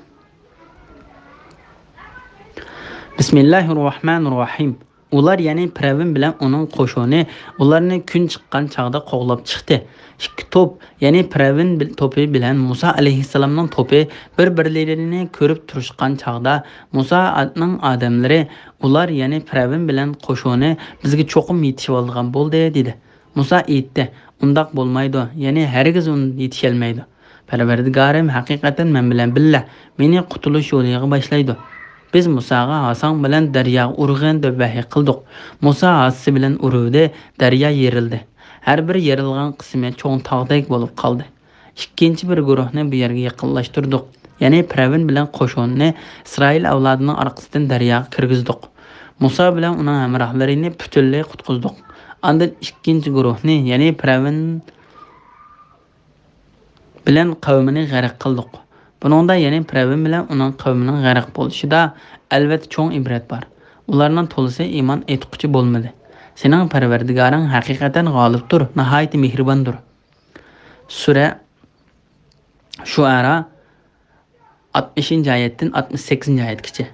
بىسمىللاھىررەھمانىررەھىم. ئۇلار، يەنى پىرئەۋن بىلەن ئۇنىڭ قوشۇنى ئۇلارنى كۈن چىققان چاغدا قوغلاپ چىقتى. ئىككى توپ، يەنى پىرئەۋن بىل-، توپى بىلەن مۇسا ئەلەيھىسسالامنىڭ توپى بىر-بىرلىرىنى كۆرۈپ تۇرۇشقان چاغدا، مۇسانىڭ ئادەملىرى، ئۇلار، يەنى پىرئەۋن بىلەن قوشۇنى بىزگە چوقۇم يېتىشىۋالىدىغان بولدى، دېدى. مۇسا ئېيتتى: ئۇنداق بولمايدۇ، يەنى ھەرگىز ئۇ يېتىشەلمەيدۇ. پەرۋەردىگارىم ھەقىقەتەن مەن بىلەن بىللە، مېنى قۇتۇلۇش يولىغا باشلايدۇ. بىز مۇساغا ھاساڭ بىلەن دەرياغا ئۇرغىن دەپ ۋەھىي قىلدۇق. مۇسا ھاسىسى بىلەن ئۇرۇۋىدى، دەريا يېرىلدى. ھەر بىر يېرىلغان قىسمى چوڭ تاغدەك بولۇپ قالدى. ئىككىنچى بىر گۇرۇھنى بۇ يەرگە يېقىنلاشتۇردۇق. يەنى پىرئەۋن بىلەن قوشۇنىنى ئىسرائىل ئەۋلادىنىڭ ئارقىسىدىن دەرياغا كىرگۈزدۇق. مۇسا بىلەن ئۇنىڭ ھەمراھلىرىنى پۈتۈنلەي قۇتقۇزدۇق. ئاندىن ئىككىنچى گۇرۇھنى، يەنى پىرئەۋن بىلەن قەۋمىنى غەرق قىلدۇق. بۇنىڭدا، يەنى پىرئەۋن بىلەن ئۇنىڭ قەۋمىنىڭ غەرق بولۇشىدا، ئەلۋەتتە، چوڭ ئىبرەت بار. ئۇلارنىڭ تولىسى ئىمان ئېيتقۇچى بولمىدى. سېنىڭ پەرۋەردىگارىڭ ھەقىقەتەن غالىبتۇر، ناھايىتى مېھرىباندۇر. سۈرە شۇئەرا، ئاتمىشىنچى ئايەتتىن ئاتمىش سەككىزىنچى ئايەتكىچە.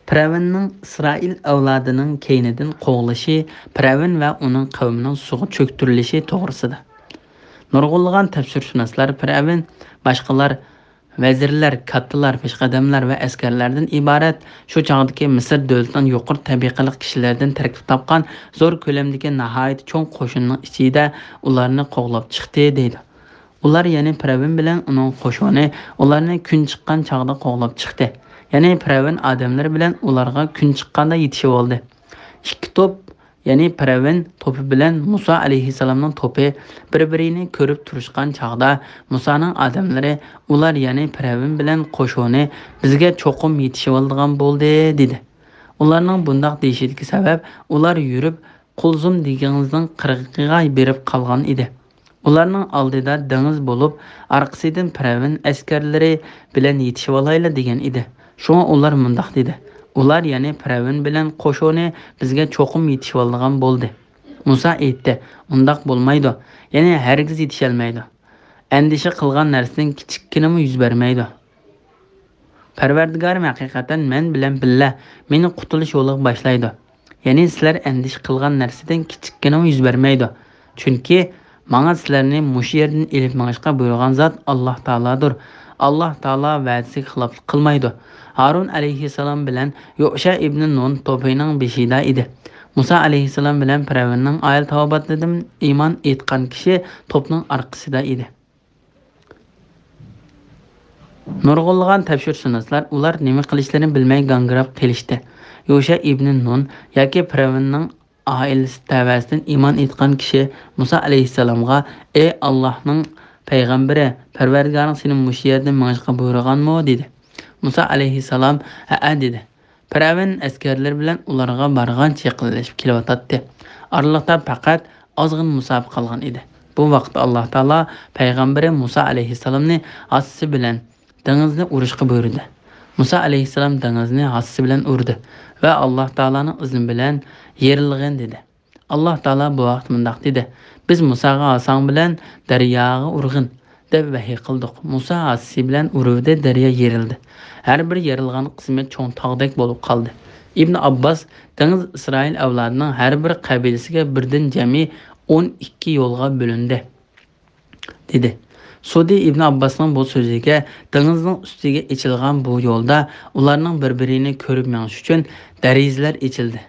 پىرئەۋننىڭ ئىسرائىل ئەۋلادىنىڭ كەينىدىن قوغلىشى، پىرئەۋن ۋە ئۇنىڭ قەۋمىنىڭ سۇغا چۆكتۈرۈلۈشى توغرىسىدا. نۇرغۇنلىغان تەپسىرشۇناسلار پىرئەۋن، باشقىلار، ۋەزىرلەر، كاتتىلار، پېشقەدەملەر ۋە ئەسكەرلەردىن ئىبارەت شۇ چاغدىكى مىسىر دۆلىتىنىڭ يۇقىرى تەبىقىلىق كىشىلەردىن تەركىب تاپقان زور كۆلەمدىكى ناھايىتى چوڭ قوشۇننىڭ ئىچىدە ئۇلارنى قوغلاپ چىقتى، دەيدۇ. ئۇلار، يەنى پىرئەۋن بىلەن ئۇنىڭ قوشۇنى، ئۇلارنى كۈن چىققان چاغدا قوغلاپ چىقتى. يەنى پىرئەۋن ئادەملىرى بىلەن ئۇلارغا كۈن چىققاندا يېتىشىۋالدى. ئىككى توپ، يەنى پىرئەۋن توپى بىلەن مۇسا ئەلەيھىسسالامنىڭ توپى بىر-بىرىنى كۆرۈپ تۇرۇشقان چاغدا، مۇسانىڭ ئادەملىرى، ئۇلار، يەنى پىرئەۋن بىلەن قوشۇنى بىزگە چوقۇم يېتىشىۋالىدىغان بولدى، دېدى. ئۇلارنىڭ بۇنداق دېيىشىدىكى سەۋەب، ئۇلار يۈرۈپ، قۇلزۇم دېڭىزنىڭ قىرغىقىغا بېرىپ قالغان ئىدى. ئۇلارنىڭ ئالدىدا دېڭىز بولۇپ، ئارقىسىدىن پىرئەۋن ئەسكەرلىرى بىلەن يېتىشىۋالايلى دېگەن ئىدى. شۇڭا ئۇلار مۇنداق دېدى: ئۇلار، يەنى پىرئەۋن بىلەن قوشۇنى بىزگە چوقۇم يېتىشىۋالىدىغان بولدى. مۇسا ئېيتتى: ئۇنداق بولمايدۇ، يەنى ھەرگىز يېتىشەلمەيدۇ. ئەندىشە قىلغان نەرسىدىن كىچىككىنىمۇ يۈز بەرمەيدۇ. پەرۋەردىگارىم ھەقىقەتەن مەن بىلەن بىللە، مېنى قۇتۇلۇش يولىغا باشلايدۇ. يەنى سىلەر ئەندىشە قىلغان نەرسىدىن كىچىككىنىمۇ يۈز بەرمەيدۇ. چۈنكى ماڭا سىلەرنى مۇشۇ يەردىن ئېلىپ مېڭىشقا بۇيرۇغان زات ئاللاھ تائالادۇر. ئاللاھ تائالا ۋەدىسىگە خىلاپلىق قىلمايدۇ. ھارۇن ئەلەيھىسسالام بىلەن يوشا ئىبنى نۇن توپىنىڭ بېشىدا ئىدى. مۇسا ئەلەيھىسسالام بىلەن پىرئەۋننىڭ ئايال تاۋابىتىدىن ئىمان ئېيتقان كىشى توپنىڭ ئارقىسىدا ئىدى. نۇرغۇنلىغان تەپسىرشۇناسلار ئۇلار نېمە قىلىشلىرىنى بىلمەي گاڭگىراپ قېلىشتى. يوشا ئىبنى نۇن ياكى پىرئەۋننىڭ ئائىلىسى تەۋەسىدىن ئىمان ئېيتقان كىشى مۇسا ئەلەيھىسسالامغا: «ئەي ئاللاھنىڭ پەيغەمبىرى، پەرۋەردىگارىڭ سېنى مۇشۇ يەردىن مېڭىشقا بۇيرۇغانمۇ؟» دېدى. مۇسا ئەلەيھىسسالام: «ھەئە» دېدى. پىرئەۋن ئەسكەرلىرى بىلەن ئۇلارغا بارغانچە يېقىنلىشىپ كېلىۋاتاتتى. ئارىلىقتا پەقەت ئازغىنە مۇساپە قالغان ئىدى. بۇ ۋاقىتتا ئاللاھ تائالا پەيغەمبىرى مۇسا ئەلەيھىسسالامنى ھاسىسى بىلەن دېڭىزنى ئۇرۇشقا بۇيرۇدى. مۇسا ئەلەيھىسسالام دېڭىزنى ھاسىسى بىلەن ئۇردى ۋە ئاللاھ تائالانىڭ ئىزنى بىلەن يېرىلغىن دېدى. ئاللاھ تائالا بۇ ھەقتە مۇنداق دېدى: بىز مۇساغا ھاساڭ بىلەن دەرياغا ئۇرغىن، دەپ ۋەھىي قىلدۇق. مۇسا ھاسىسى بىلەن ئۇرۇۋىدى، دەريا يېرىلدى. ھەر بىر يېرىلغان قىسمى چوڭ تاغدەك بولۇپ قالدى. ئىبن ئابباس: دېڭىز ئىسرائىل ئەۋلادىنىڭ ھەر بىر قەبىلىسىگە بىردىن جەمئىي ئون ئىككى يولغا بۆلۈندى، دېدى. سۇدى ئىبن ئابباسنىڭ بۇ سۆزىگە، دېڭىزنىڭ ئۈستىگە ئېچىلغان بۇ يولدا ئۇلارنىڭ بىر-بىرىنى كۆرۈپ مېڭىش ئۈچۈن دەرىزىلەر ئېچىلدى.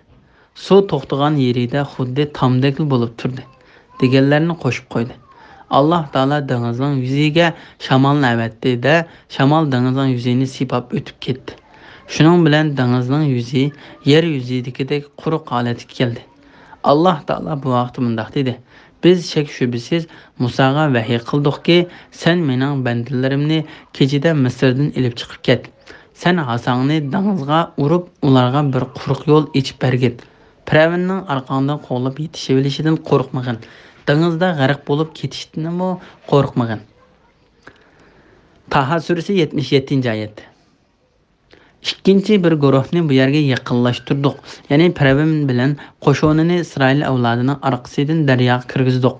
سۇ توختىغان يېرىدە خۇددى تامدەكلا بولۇپ تۇردى، دېگەنلەرنى قوشۇپ قويدى. ئاللاھ تائالا دېڭىزنىڭ يۈزىگە شامالنى ئەۋەتتى-دە، شامال دېڭىزنىڭ يۈزىنى سىيپاپ ئۆتۈپ كەتتى. شۇنىڭ بىلەن دېڭىزنىڭ يۈزى يەر يۈزىدىكىدەك قۇرۇق ھالەتكە كەلدى. ئاللاھ تائالا بۇ ھەقتە مۇنداق دېدى: بىز شەك-شۈبھىسىز مۇساغا ۋەھىي قىلدۇقكى، سەن مېنىڭ بەندىلىرىمنى كېچىدە مىسىردىن ئېلىپ چىقىپ كەت. سەن ھاساڭنى دېڭىزغا ئۇرۇپ، ئۇلارغا بىر قۇرۇق يول ئېچىپ بەرگىن. پىرئەۋننىڭ ئارقاڭدىن قوغلاپ يېتىشىۋېلىشىدىن قورقمىغىن. دېڭىزدا غەرق بولۇپ كېتىشتىنمۇ قورقمىغىن. تاھا سۈرىسى، يەتمىش يەتتىنچى ئايەت. ئىككىنچى بىر گۇرۇھنى بۇ يەرگە يېقىنلاشتۇردۇق، يەنى پىرئەۋن بىلەن قوشۇنىنى ئىسرائىل ئەۋلادىنىڭ ئارقىسىدىن دەرياغا كىرگۈزدۇق.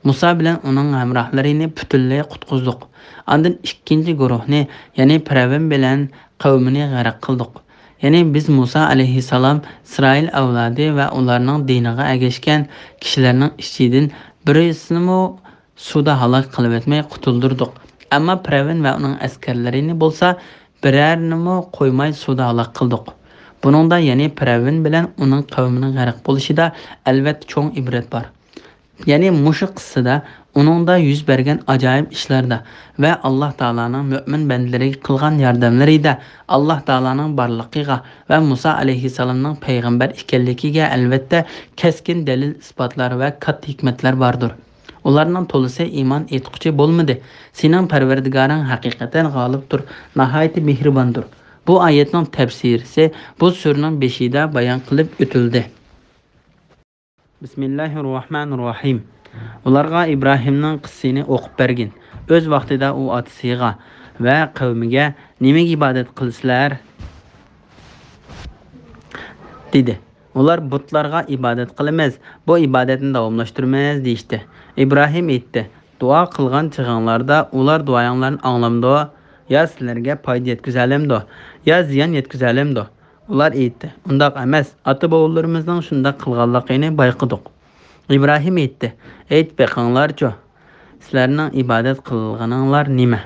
مۇسا بىلەن ئۇنىڭ ھەمراھلىرىنى پۈتۈنلەي قۇتقۇزدۇق. ئاندىن ئىككىنچى گۇرۇھنى، يەنى پىرئەۋن بىلەن قەۋمىنى غەرق قىلدۇق. يەنى بىز مۇسا ئەلەيھىسسالام ئىسرائىل ئەۋلادى ۋە ئۇلارنىڭ دىنىغا ئەگەشكەن كىشىلەرنىڭ ئىچىدىن بىرسىنىمۇ سۇدا ھالاك قىلىۋەتمەي قۇتۇلدۇردۇق. ئەمما پىرئەۋن ۋە ئۇنىڭ ئەسكەرلىرىنى بولسا بىرەرىنىمۇ قويماي سۇدا ھالاك قىلدۇق. بۇنىڭدا يەنى پىرئەۋن بىلەن ئۇنىڭ قەۋمىنىڭ غەرق بولۇشىدا ئەلۋەتتە چوڭ ئىبرەت بار. يەنى مۇشۇ قىسسىدا ئۇنىڭدا يۈز بەرگەن ئاجايىپ ئىشلاردا ۋە ئاللاھ تائالانىڭ مۆمىن بەندىلىرىگە قىلغان ياردەملىرىدە ئاللاھ تائالانىڭ بارلىقىغا ۋە مۇسا ئەلەيھىسسالامنىڭ پەيغەمبەر ئىكەنلىكىگە ئەلۋەتتە كەسكىن دەلىل-ئىسپاتلار ۋە كاتتا ھېكمەتلەر باردۇر. ئۇلارنىڭ تولىسى ئىمان ئېيتقۇچى بولمىدى. سېنىڭ پەرۋەردىگارىڭ ھەقىقەتەن غالىبتۇر، ناھايىتى مېھرىباندۇر. بۇ ئايەتنىڭ تەپسىرىسى بۇ سۈرىنىڭ بېشىدا بايان قىلىپ ئۆتۈلدى. بىسمىللاھىررەھمانىررەھىم. ئۇلارغا ئىبراھىمنىڭ قىسسىسىنى ئوقۇپ بەرگىن. ئۆز ۋاقتىدا ئۇ ئاتىسىغا ۋە قەۋمىگە نېمىگە ئىبادەت قىلىسىلەر؟ دېدى. ئۇلار بۇتلارغا ئىبادەت قىلىمىز، بۇ ئىبادەتنى داۋاملاشتۇرىمىز دېيىشتى. ئىبراھىم ئېيتتى، دۇئا قىلغان چېغىڭلاردا ئۇلار دۇئايىڭلارنى ئاڭلامدۇ؟ يا سىلەرگە پايدا يەتكۈزەلەمدۇ؟ يا زىيان يەتكۈزەلەمدۇ؟ ئۇلار ئېيتتى، ئۇنداق ئەمەس، ئاتا-بوۋىلىرىمىزنىڭ شۇنداق قىلغانلىقىنى بايقىدۇق. ئىبراھىم ئېيتتى، ئېيتىپ بېقىڭلارچۇ، سىلەرنىڭ ئىبادەت قىلغىنىڭلار نېمە؟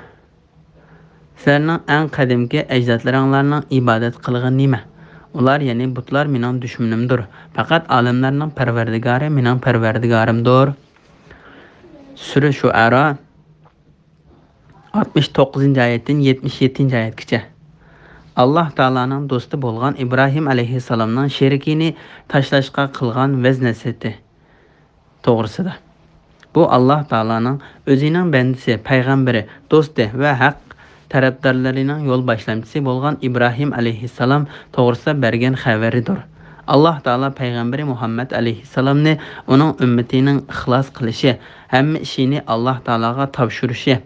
سىلەرنىڭ ئەڭ قەدىمكى ئەجدادلىرىڭلارنىڭ ئىبادەت قىلغىنى نېمە؟ ئۇلار، يەنى بۇتلار مېنىڭ دۈشمىنىمدۇر. پەقەت ئالەملەرنىڭ پەرۋەردىگارى مېنىڭ پەرۋەردىگارىمدۇر. سۈرە شۇئەرا، ئاتمىش توققۇزىنچى ئايەتتىن يەتمىش يەتتىنچى ئايەتكىچە. ئاللاھ تائالانىڭ دوستى بولغان ئىبراھىم ئەلەيھىسسالامنىڭ شېرىكىنى تاشلاشقا قىلغان ۋەز-نەسىھىتى توغرىسىدا. بۇ ئاللاھ تائالانىڭ ئۆزىنىڭ بەندىسى، پەيغەمبىرى، دوستى ۋە ھەق تەرەپدارلىرىنىڭ يول باشلامچىسى بولغان ئىبراھىم ئەلەيھىسسالام توغرىسىدا بەرگەن خەۋىرىدۇر. ئاللاھ تائالا پەيغەمبىرى مۇھەممەد ئەلەيھىسسالامنى ئۇنىڭ ئۈممىتىنىڭ ئىخلاس قىلىشى، ھەممە ئىشىنى ئاللاھ تائالاغا تاپشۇرۇشى،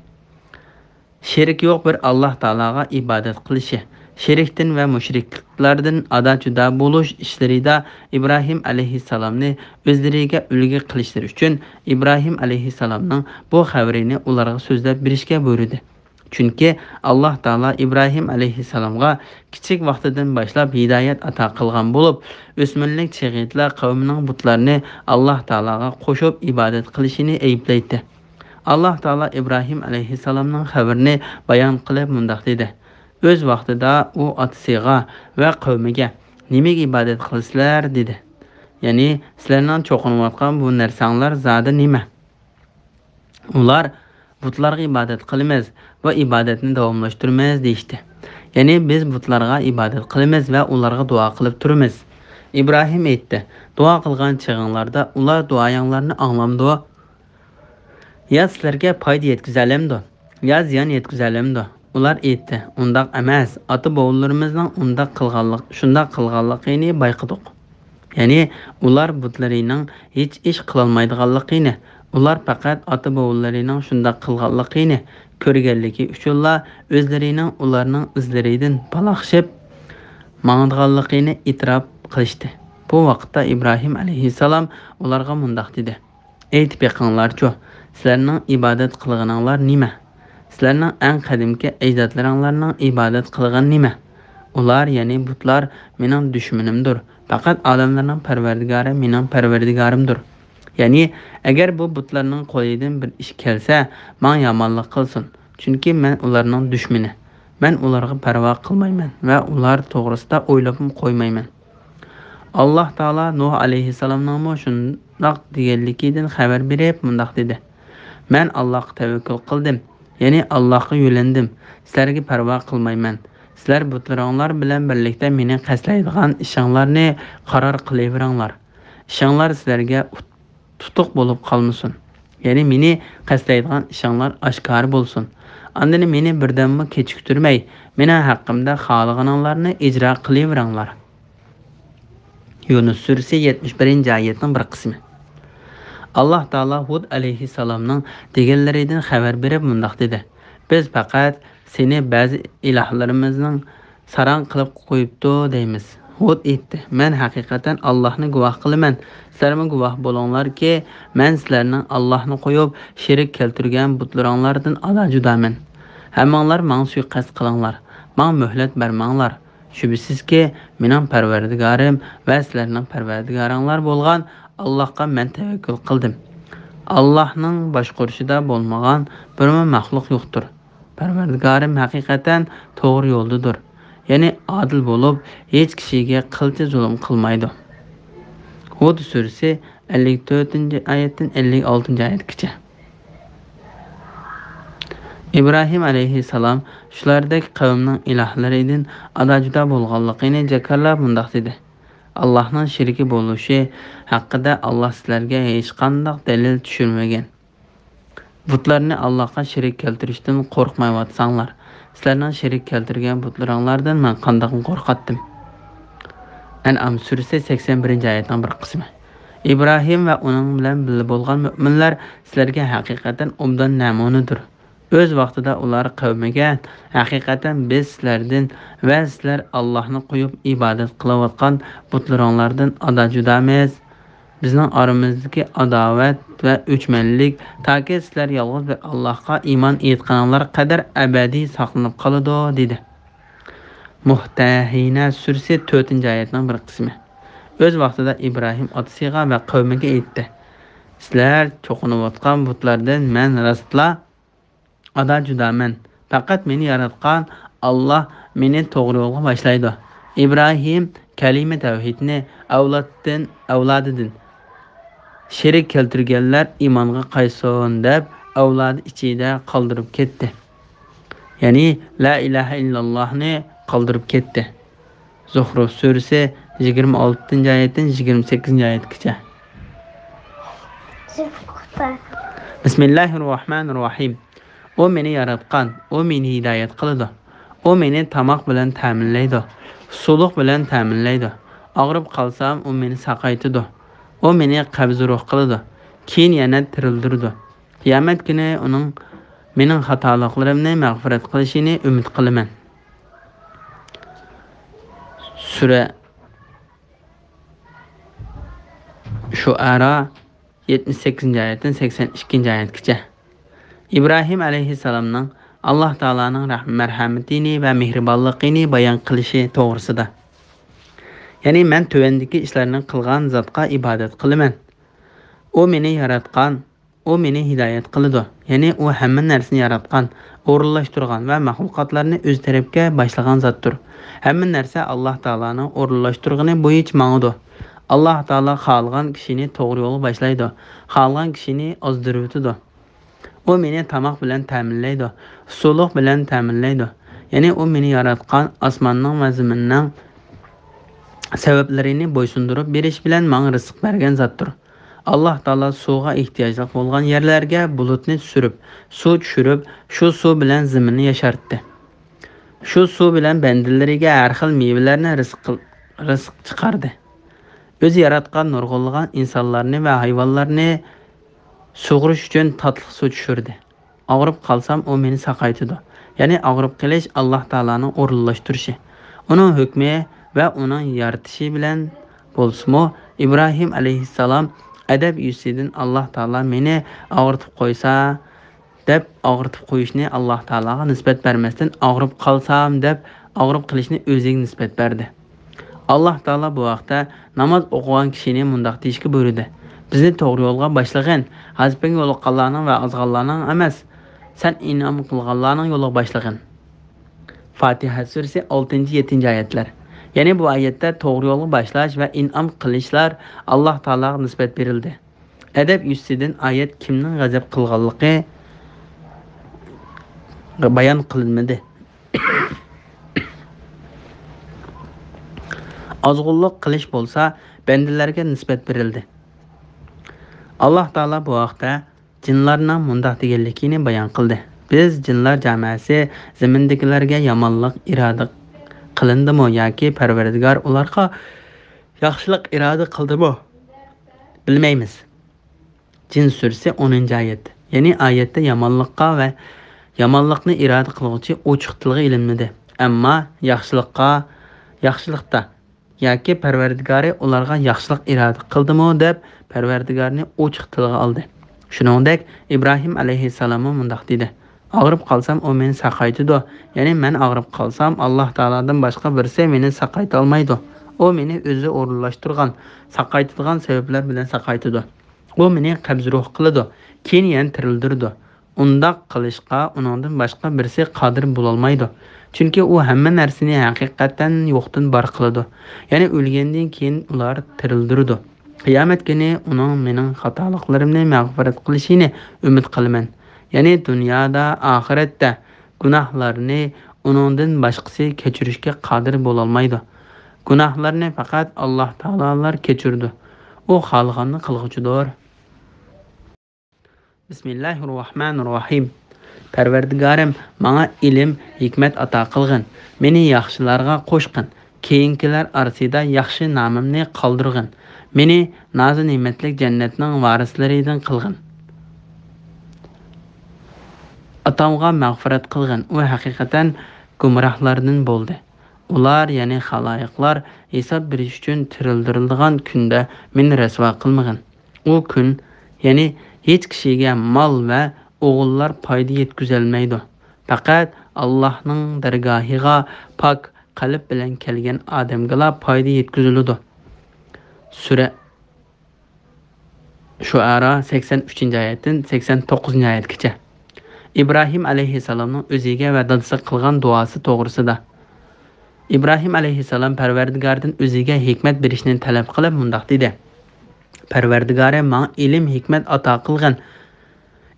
شېرىكى يوق بىر ئاللاھ تائالاغا ئىبادەت قىلىشى، شېرىكتىن ۋە مۇشرىكلاردىن ئادا-جۇدا بولۇش ئىشلىرىدا ئىبراھىم ئەلەيھىسسالامنى ئۆزلىرىگە ئۈلگە قىلىشلىرى ئۈچۈن ئىبراھىم ئەلەيھىسسالامنىڭ بۇ خەۋىرىنى ئۇلارغا سۆزلەپ بېرىشكە بۇيرۇدى. چۈنكى ئاللاھ تائالا ئىبراھىم ئەلەيھىسسالامغا كىچىك ۋاقتىدىن باشلاپ ھىدايەت ئاتا قىلغان بولۇپ، ئۆسمۈرلۈك چېغىدىلا قەۋمىنىڭ بۇتلارنى ئاللاھ تائالاغا قوشۇپ ئىبادەت قىلىشىنى ئەيىبلەيتتى. ئاللاھ تائالا ئىبراھىم ئەلەيھىسسالامنىڭ خەۋىرىنى بايان قىلىپ مۇنداق دېدى، ئۆز ۋاقتىدا ئۇ ئاتىسىغا ۋە قەۋمىگە نېمىگە ئىبادەت قىلىسىلەر؟ دېدى. يەنى، سىلەرنىڭ چوقۇنۇۋاتقان بۇ نەرسەڭلار زادى نېمە؟ ئۇلار، بۇتلارغا ئىبادەت قىلىمىز ۋە ئىبادەتنى داۋاملاشتۇرىمىز دېيىشتى. يەنى، بىز بۇتلارغا ئىبادەت قىلىمىز ۋە ئۇلارغا دۇئا قىلىپ تۇرىمىز. ئىبراھىم ئېيتتى، دۇئا قىلغان چېغىڭلاردا ئۇلار دۇئايىڭلارنى ئاڭلامدۇ؟ يا سىلەرگە پايدا يەتكۈزەلەمدۇ؟ يا زىيان يەتكۈزەلەمدۇ؟ ئۇلار ئېيتتى، ئۇنداق ئەمەس، ئاتا-بوۋىلىرىمىزنىڭ ئۇنداق قىلغانلىق-، شۇنداق قىلغانلىقىنى بايقىدۇق. يەنى ئۇلار بۇتلىرىنىڭ ھېچ ئىش قىلالمايدىغانلىقىنى، ئۇلار پەقەت ئاتا-بوۋىلىرىنىڭ شۇنداق قىلغانلىقىنى كۆرگەنلىكى ئۈچۈنلا ئۆزلىرىنىڭ ئۇلارنىڭ ئىزلىرىدىن پالاقشىپ ماڭىدىغانلىقىنى ئېتىراپ قىلىشتى. بۇ ۋاقىتتا ئىبراھىم ئەلەيھىسسالام ئۇلارغا مۇنداق دېدى: ئېيتىپ بېقىڭلارچۇ، سىلەرنىڭ ئىبادەت قىلغىنىڭلار نېمە؟ سىلەرنىڭ ئەڭ قەدىمكى ئەجدادلىرىڭلارنىڭ ئىبادەت قىلغىنى نېمە؟ ئۇلار، يەنى بۇتلار، مېنىڭ دۈشمىنىمدۇر. پەقەت ئالەملەرنىڭ پەرۋەردىگارى مېنىڭ پەرۋەردىگارىمدۇر. يەنى، ئەگەر بۇ بۇتلارنىڭ قولىدىن بىر ئىش كەلسە، ماڭا يامانلىق قىلسۇن. چۈنكى مەن ئۇلارنىڭ دۈشمىنى. مەن ئۇلارغا پەرۋا قىلمايمەن ۋە ئۇلار توغرىسىدا ئويلاپمۇ قويمايمەن. ئاللاھ تائالا نۇھ ئەلەيھىسسالامنىڭمۇ شۇنداق دېگەنلىكىدىن خەۋەر بېرىپ مۇنداق دېدى: مەن ئاللاھقا تەۋەككۈل قىلدىم، يەنى ئاللاھقا يۆلەندىم، سىلەرگە پەرۋا قىلمايمەن. سىلەر بۇتلىرىڭلار بىلەن بىرلىكتە مېنى قەستلەيدىغان ئىشىڭلارنى قارار قىلىۋېرىڭلار. ئىشىڭلار سىلەرگە ئۇت-، تۇتۇق بولۇپ قالمىسۇن. يەنى مېنى قەستلەيدىغان ئىشىڭلار ئاشكارا بولسۇن. ئاندىن مېنى بىردەممۇ كېچىكتۈرمەي، مېنىڭ ھەققىمدە خالىغىنىڭلارنى ئىجرا قىلىۋېرىڭلار. يۇنۇس سۈرىسى يەتمىش بىرىنچى ئايەتنىڭ بىر قىسمى. ئاللاھ تائالا ھۇد ئەلەيھىسسالامنىڭ دېگەنلىرىدىن خەۋەر بېرىپ مۇنداق دېدى: بىز پەقەت سېنى بەزى ئىلاھلىرىمىزنىڭ ساراڭ قىلىپ قويۇپتۇ دەيمىز. ھۇد ئېيتتى: مەن ھەقىقەتەن ئاللاھنى گۇۋاھ قىلىمەن، سىلەرمۇ گۇۋاھ بولۇڭلاركى، مەن سىلەرنىڭ ئاللاھنى قويۇپ شېرىك كەلتۈرگەن بۇتلىرىڭلاردىن ئادا جۇدامەن. ھەممىڭلار ماڭا سۇيىقەست قىلىڭلار، ماڭا مۆھلەت بەرمەڭلار. شۈبھىسىزكى، مېنىڭ پەرۋەردىگارىم ۋە سىلەرنىڭ پەرۋەردىگارىڭلار بولغان ئاللاھقا مەن تەۋەككۈل قىلدىم. ئاللاھنىڭ باشقۇرۇشىدا بولمىغان بىرمۇ مەخلۇق يوقتۇر. پەرۋەردىگارىم ھەقىقەتەن توغرا يولدىدۇر. يەنى ئادىل بولۇپ، ھېچ كىشىگە قىلچە زۇلۇم قىلمايدۇ. ھۇد سۈرىسى ئەللىك تۆتىنچى ئايەتتىن ئەللىك ئالتىنچى ئايەتكىچە. ئىبراھىم ئەلەيھىسسالام شۇلاردەك قەۋمنىڭ ئىلاھلىرىدىن ئادا-جۇدا بولغانلىقىنى جاكارلاپ مۇنداق دېدى: ئاللاھنىڭ شېرىكى بولۇشى ھەققىدە ئاللاھ سىلەرگە ھېچقانداق دەلىل چۈشۈرمىگەن. بۇتلارنى ئاللاھقا شېرىك كەلتۈرۈشتىن قورقمايۋاتساڭلار، سىلەرنىڭ شېرىك كەلتۈرگەن بۇتلىرىڭلاردىن مەن قانداقمۇ قورقاتتىم؟ ئەنئام سۈرىسى سەكسەن بىرىنچى ئايەتنىڭ بىر قىسمى. ئىبراھىم ۋە ئۇنىڭ بىلەن بىللە بولغان مۆمىنلەر سىلەرگە ھەقىقەتەن ئوبدان نەمۇنىدۇر. ئۆز ۋاقتىدا ئۇلار قەۋمىگە، ھەقىقەتەن بىز سىلەردىن ۋە سىلەر ئاللاھنى قويۇپ ئىبادەت قىلىۋاتقان بۇتلىرىڭلاردىن ئادا-جۇدامىز. بىزنىڭ ئارىمىزدىكى ئاداۋەت ۋە ئۆچمەنلىك تاكى سىلەر يالغۇز بىر ئاللاھقا ئىمان ئېيتقىنىڭلار قەدەر ئەبەدىي ساقلىنىپ قالىدۇ، دېدى. مۇھتەھىنە سۈرىسى تۆتىنچى ئايەتنىڭ بىر قىسمى. ئۆز ۋاقتىدا ئىبراھىم ئاتىسىغا ۋە قەۋمىگە ئېيتتى: سىلەر چوقۇنۇۋاتقان بۇتلاردىن مەن راستلا ئادا جۇدامەن. پەقەت مېنى ياراتقان ئاللاھ مېنى توغرا يولغا باشلايدۇ. ئىبراھىم كەلىمە تەۋھىدنى ئەۋلادتىن، ئەۋلادىدىن شېرىك كەلتۈرگەنلەر ئىمانغا قايتسۇن دەپ ئەۋلادى ئىچىدە قالدۇرۇپ كەتتى. يەنى لا ئىلاھە ئىللاللاھنى قالدۇرۇپ كەتتى. زۇخرۇف سۈرىسى يىگىرمە ئالتىنچى ئايەتتىن يىگىرمە سەككىزىنچى ئايەتكىچە. بىسمىللاھىررەھمانىررەھىم. ئۇ مېنى ياراتقان، ئۇ مېنى ھىدايەت قىلىدۇ. ئۇ مېنى تاماق بىلەن تەمىنلەيدۇ، سۇلۇق بىلەن تەمىنلەيدۇ. ئاغرىپ قالسام، ئۇ مېنى ساقايتىدۇ. ئۇ مېنى قەبزى روھ قىلىدۇ، كېيىن يەنە تىرىلدۈرىدۇ. قىيامەت كۈنى ئۇنىڭ مېنىڭ خاتالىقلىرىمنى مەغپىرەت قىلىشىنى ئۈمىد قىلىمەن. سۈرە شۇئەرا، يەتمىش سەككىزىنچى ئايەتتىن سەكسەن ئىككىنچى ئايەتكىچە. ئىبراھىم ئەلەيھىسسالامنىڭ ئاللاھ تائالانىڭ رەھم-، مەرھەمىتىنى ۋە مېھرىبانلىقىنى بايان قىلىشى توغرىسىدا. يەنى مەن تۆۋەندىكى ئىشلارنى قىلغان زاتقا ئىبادەت قىلىمەن. ئۇ مېنى ياراتقان، ئۇ مېنى ھىدايەت قىلىدۇ. يەنى ئۇ ھەممە نەرسىنى ياراتقان، ئورۇنلاشتۇرغان ۋە مەخلۇقاتلارنى ئۆز تەرەپكە باشلىغان زاتتۇر. ھەممە نەرسە ئاللاھ تائالانىڭ ئورۇنلاشتۇرغىنى بويىچە ماڭىدۇ. ئاللاھ تائالا خالىغان كىشىنى توغرا يولغا باشلايدۇ، خالىغان كىشىنى ئازدۇرۇۋېتىدۇ. ئۇ مېنى تاماق بىلەن تەمىنلەيدۇ، سۇلۇق بىلەن تەمىنلەيدۇ. يەنى ئۇ مېنى ياراتقان، ئاسماننىڭ ۋە زېمىننىڭ سەۋەبلىرىنى بويسۇندۇرۇپ بېرىش بىلەن ماڭا رىزىق بەرگەن زاتتۇر. ئاللاھ تائالا سۇغا ئېھتىياجلىق بولغان يەرلەرگە بۇلۇتنى چۈشۈرۈپ، سۇ چۈشۈرۈپ، شۇ سۇ بىلەن زېمىننى ياشارتتى. شۇ سۇ بىلەن بەندىلىرىگە ھەر خىل مېۋىلەرنى رىزىق قىل-، رىزىق چىقاردى. ئۆزى ياراتقان نۇرغۇنلىغان ئىنسانلارنى ۋە ھايۋانلارنى سۇغۇرۇش ئۈچۈن تاتلىق سۇ چۈشۈردى. ئاغرىپ قالسام، ئۇ مېنى ساقايتىدۇ. يەنى ئاغرىپ قېلىش ئاللاھ تائالانىڭ ئورۇنلاشتۇرۇشى، ئۇنىڭ ھۆكمى ۋە ئۇنىڭ يارىتىشى بىلەن بولسىمۇ، ئىبراھىم ئەلەيھىسسالام ئەدەپ يۈزىسىدىن، «ئاللاھ تائالا مېنى ئاغرىتىپ قويسا» دەپ، ئاغرىتىپ قويۇشنى ئاللاھ تائالاغا نىسبەت بەرمەستىن، «ئاغرىپ قالسام» دەپ، ئاغرىپ قېلىشنى ئۆزىگە نىسبەت بەردى. ئاللاھ تائالا بۇ ھەقتە ناماز ئوقۇغان كىشىنى مۇنداق دېيىشكە بۇيرۇدى: «بىزنى توغرا يولغا باشلىغىن، غەزىپىڭگە يولۇققانلارنىڭ ۋە ئازغانلارنىڭ ئەمەس، سەن ئىنئام قىلغانلارنىڭ يولىغا باشلىغىن.» فاتىھە سۈرىسى، ئالتىنچى، يەتتىنچى ئايەتلەر. يەنى بۇ ئايەتتە توغرا يولغا باشلاش ۋە ئىنئام قىلىشلار ئاللاھ تائالاغا نىسبەت بېرىلدى. ئەدەپ يۈزىسىدىن ئايەت كىمنىڭ غەزەپ قىلغانلىقى بايان قىلىنمىدى. ئازغۇنلۇق قىلىش بولسا بەندىلەرگە نىسبەت بېرىلدى. ئاللاھ تائالا بۇ ھەقتە جىنلارنىڭ مۇنداق دېگەنلىكىنى بايان قىلدى: «بىز جىنلار جامائەسى زېمىندىكىلەرگە يامانلىق ئىرادە قىلىندىمۇ ياكى پەرۋەردىگار ئۇلارغا ياخشىلىق ئىرادە قىلدىمۇ، بىلمەيمىز.» جىن سۈرىسى، ئونىنچى ئايەت. يەنى ئايەتتە يامانلىققا ۋە يامانلىقنى ئىرادە قىلغۇچى ئوچۇق تىلغا ئېلىنمىدى. ئەمما ياخشىلىققا، ياخشىلىقتا ياكى پەرۋەردىگارى ئۇلارغا ياخشىلىق ئىرادە قىلدىمۇ دەپ پەرۋەردىگارنى ئوچۇق تىلغا ئالدى. شۇنىڭدەك ئىبراھىم ئەلەيھىسسالاممۇ مۇنداق دېدى: «ئاغرىپ قالسام، ئۇ مېنى ساقايتىدۇ. يەنى مەن ئاغرىپ قالسام، ئاللاھ تائالادىن باشقا بىرسى مېنى ساقايتالمايدۇ. ئۇ مېنى ئۆزى ئورۇنلاشتۇرغان، ساقايتىدىغان سەۋەبلەر بىلەن ساقايتىدۇ. ئۇ مېنى قەبزى روھ قىلىدۇ، كېيىن يەنە تىرىلدۈرىدۇ. ئۇنداق قىلىشقا ئۇنىڭدىن باشقا بىرسى قادىر بولالمايدۇ. چۈنكى ئۇ ھەممە نەرسىنى ھەقىقەتەن يوقتىن بار قىلىدۇ. يەنى ئۆلگەندىن كېيىن ئۇلار تىرىلدۈرىدۇ. قىيامەت كۈنى ئۇنىڭ مېنىڭ خاتالىقلىرىمنى مەغپىرەت قىلىشىنى ئۈمىد قىلىمەن.» يەنى دۇنيادا، ئاخىرەتتە گۇناھلارنى ئۇنىڭدىن باشقىسى كەچۈرۈشكە قادىر بولالمايدۇ. گۇناھلارنى پەقەت ئاللاھ تائالالار كەچۈرىدۇ. ئۇ خالىغاننى قىلغۇچىدۇر. بىسمىللاھىررەھمانىررەھىم. پەرۋەردىگارىم، ماڭا ئىلىم، ھېكمەت ئاتا قىلغىن. مېنى ياخشىلارغا قوشقىن. كېيىنكىلەر ئارىسىدا ياخشى نامىمنى قالدۇرغىن. مېنى نازۇ نېمەتلىك جەننەتنىڭ ۋارىسلىرىدىن قىلغىن. ئاتامغا مەغپىرەت قىلغىن. ئۇ ھەقىقەتەن گۇمراھلاردىن بولدى. ئۇلار، يەنى خالايىقلار ھېساب بېرىش ئۈچۈن تىرىلدۈرۈلىدىغان كۈندە مېنى رەسۋا قىلمىغىن. ئۇ كۈن، يەنى ھېچ كىشىگە مال ۋە ئوغۇللار پايدا يەتكۈزەلمەيدۇ. پەقەت ئاللاھنىڭ دەرگاھىغا پاك قەلب بىلەن كەلگەن ئادەمگىلا پايدا يەتكۈزۈلىدۇ. سۈرە شۇئەرا، سەكسەن ئۈچىنچى ئايەتتىن سەكسەن توققۇزىنچى ئايەتكىچە. ئىبراھىم ئەلەيھىسسالامنىڭ ئۆزىگە ۋە دادىسىغا قىلغان دۇئاسى توغرىسىدا. ئىبراھىم ئەلەيھىسسالام پەرۋەردىگاردىن ئۆزىگە ھېكمەت بېرىشنى تەلەپ قىلىپ مۇنداق دېدى: «پەرۋەردىگارىم، ماڭا ئىلىم، ھېكمەت ئاتا قىلغىن.»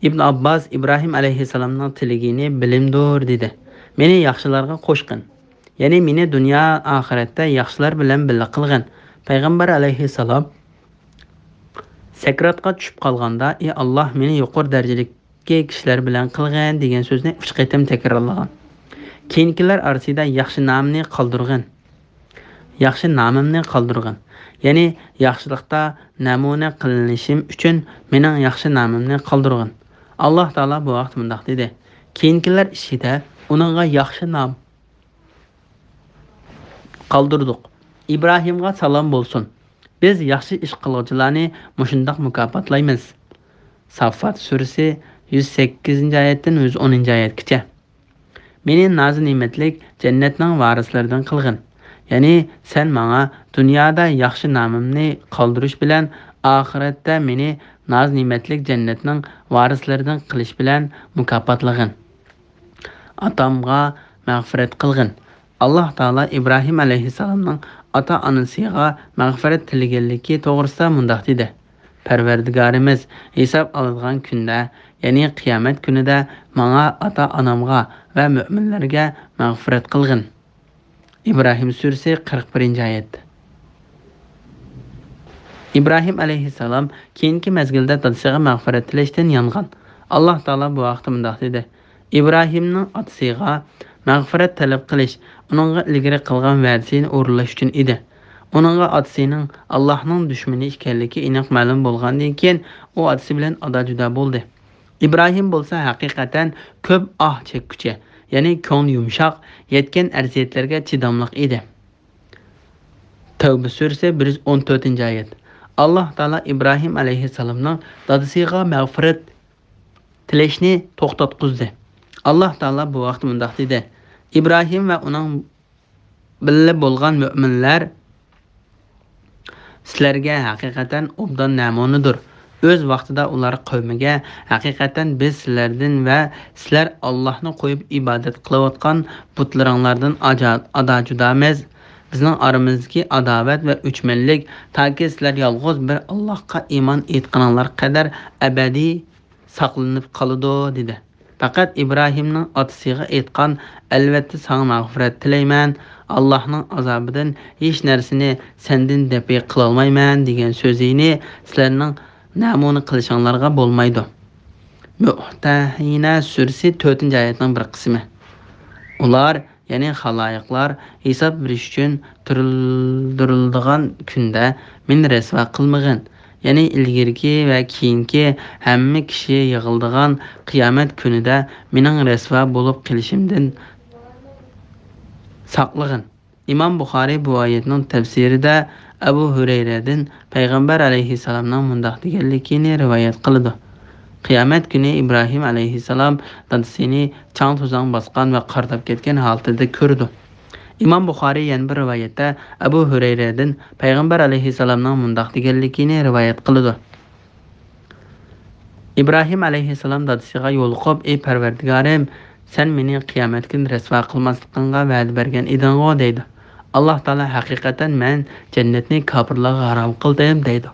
ئىبن ئابباس ئىبراھىم ئەلەيھىسسالامنىڭ تىلىگىنى بىلىمدۇر دېدى. مېنى ياخشىلارغا قوشقىن. يەنى مېنى دۇنيا ئاخىرەتتە ياخشىلار بىلەن بىللە قىلغىن. پەيغەمبەر ئەلەيھىسسالام سەكراتقا چۈشۈپ قالغاندا، ئى ئاللاھ، مېنى يۇقىرى دەرىجىلىككى كىشىلەر بىلەن قىلغىن دېگەن سۆزنى ئۈچ قېتىم تەكرارلىغان. كېيىنكىلەر ئارىسىدا ياخشى نامىنى قالدۇرغىن. ياخشى نامىمنى قالدۇرغىن. يەنى ياخشىلىقتا نەمۇنە قىلىنىشىم ئۈچۈن مېنىڭ ياخشى نامىمنى قالدۇرغىن. ئاللاھ تائالا بۇ ھەقتە مۇنداق دېدى: كېيىنكىلەر ئىچىدە ئۇنىڭغا ياخشى نام قالدۇردۇق. ئىبراھىمغا سالام بولسۇن. بىز ياخشى ئىش قىلغۇچىلارنى مۇشۇنداق مۇكاپاتلايمىز. ساففات سۈرىسى، يۈز سەككىزىنچى ئايەتتىن يۈز ئونىنچى ئايەتكىچە. مېنى نازۇ نېمەتلىك جەننەتنىڭ ۋارىسلىرىدىن قىلغىن. يەنى سەن ماڭا دۇنيادا ياخشى نامىمنى قالدۇرۇش بىلەن، ئاخىرەتتە مېنى نازۇ نېمەتلىك جەننەتنىڭ ۋارىسلىرىدىن قىلىش بىلەن مۇكاپاتلىغىن. ئاتامغا مەغپىرەت قىلغىن. ئاللاھ تائالا ئىبراھىم ئەلەيھىسسالامنىڭ ئاتا-ئانىسىغا مەغپىرەت تىلىگەنلىكى توغرىسىدا مۇنداق دېدى: پەرۋەردىگارىمىز، ھېساب ئالىدىغان كۈندە، يەنى قىيامەت كۈنىدە ماڭا، ئاتا-ئانامغا ۋە مۆمىنلەرگە مەغپىرەت قىلغىن. ئىبراھىم سۈرىسى، قىرىق بىرىنچى ئايەت. ئىبراھىم ئەلەيھىسسالام كېيىنكى مەزگىلدە دادىسىغا مەغپىرەت تىلەشتىن يانغان. ئاللاھ تائالا بۇ ھەقتە مۇنداق دېدى: ئىبراھىمنىڭ ئاتىسىغا مەغپىرەت تەلەپ قىلىش ئۇنىڭغا ئىلگىرى قىلغان ۋەدىسىنى ئورۇنلاش ئۈچۈن ئىدى. ئۇنىڭغا ئاتىسىنىڭ ئاللاھنىڭ دۈشمىنى ئىكەنلىكى ئېنىق مەلۇم بولغاندىن كېيىن، ئۇ ئاتىسى بىلەن ئادا-جۇدا بولدى. ئىبراھىم بولسا ھەقىقەتەن كۆپ ئاھ چەككۈچى، يەنى كۆڭلى يۇمشاق، يەتكەن ئەزىيەتلەرگە چىداملىق ئىدى. تەۋبە سۈرىسى بىر يۈز ئون تۆتىنچى ئايەت. ئاللاھ تائالا ئىبراھىم ئەلەيھىسسالامنىڭ دادىسىغا مەغپىرەت تىلەشنى توختاتقۇزدى. ئاللاھ تائالا بۇ ھەقتە مۇنداق دېدى: ئىبراھىم ۋە ئۇنىڭ بىللە بولغان مۆمىنلەر سىلەرگە ھەقىقەتەن ئوبدان نەمۇنىدۇر. ئۆز ۋاقتىدا ئۇلار قەۋمىگە، ھەقىقەتەن بىز سىلەردىن ۋە سىلەر ئاللاھنى قويۇپ ئىبادەت قىلىۋاتقان بۇتلىرىڭلاردىن ئاجا-، ئادا جۇدامىز. بىزنىڭ ئارىمىزدىكى ئاداۋەت ۋە ئۆچمەنلىك تاكى سىلەر يالغۇز بىر ئاللاھقا ئىمان ئېيتقىنىڭلار قەدەر ئەبەدىي ساقلىنىپ قالىدۇ، دېدى. پەقەت ئىبراھىمنىڭ ئاتىسىغا ئېيتقان، ئەلۋەتتە ساڭا مەغپىرەت تىلەيمەن، ئاللاھنىڭ ئازابىدىن ھېچ نەرسىنى سەندىن دەپئى قىلالمايمەن، دېگەن سۆزىنى سىلەرنىڭ نەمۇنە قىلىشىڭلارغا بولمايدۇ. مۇمتەھىنە سۈرىسى تۆتىنچى ئايەتنىڭ بىر قىسمى. ئۇلار، يەنى خالايىقلار ھېساب بېرىش ئۈچۈن تۇرۇلدۇرۇلىدىغان كۈندە مېنى رەسۋا قىلمىغىن. يەنى ئىلگىرىكى ۋە كېيىنكى ھەممە كىشى يىغىلىدىغان قىيامەت كۈنىدە مېنىڭ رەسۋا بولۇپ قېلىشىمدىن ساقلىغىن. ئىمام بۇخارىي بۇ ئايەتنىڭ تەپسىرىدە ئەبۇ ھۈرەيرەدىن پەيغەمبەر ئەلەيھىسسالامنىڭ مۇنداق دېگەنلىكىنى رىۋايەت قىلىدۇ: قىيامەت كۈنى ئىبراھىم ئەلەيھىسسالام دادىسىنى چاڭ-توزاڭ باسقان ۋە قارىداپ كەتكەن ھالىتىدە كۆرىدۇ. ئىمام بۇخارىي يەنە بىر رىۋايەتتە ئەبۇ ھۈرەيرەدىن پەيغەمبەر ئەلەيھىسسالامنىڭ مۇنداق دېگەنلىكىنى رىۋايەت قىلىدۇ: ئىبراھىم ئەلەيھىسسالام دادىسىغا يولۇقۇپ، ئى پەرۋەردىگارىم، سەن مېنى قىيامەت كۈنى رەسۋا قىلماسلىقىڭغا ۋەدە بەرگەن ئىدىڭغۇ، دەيدۇ. ئاللاھ تائالا ھەقىقەتەن مەن جەننەتنى كاپىرلارغا ھارام قىلدىم، دەيدۇ.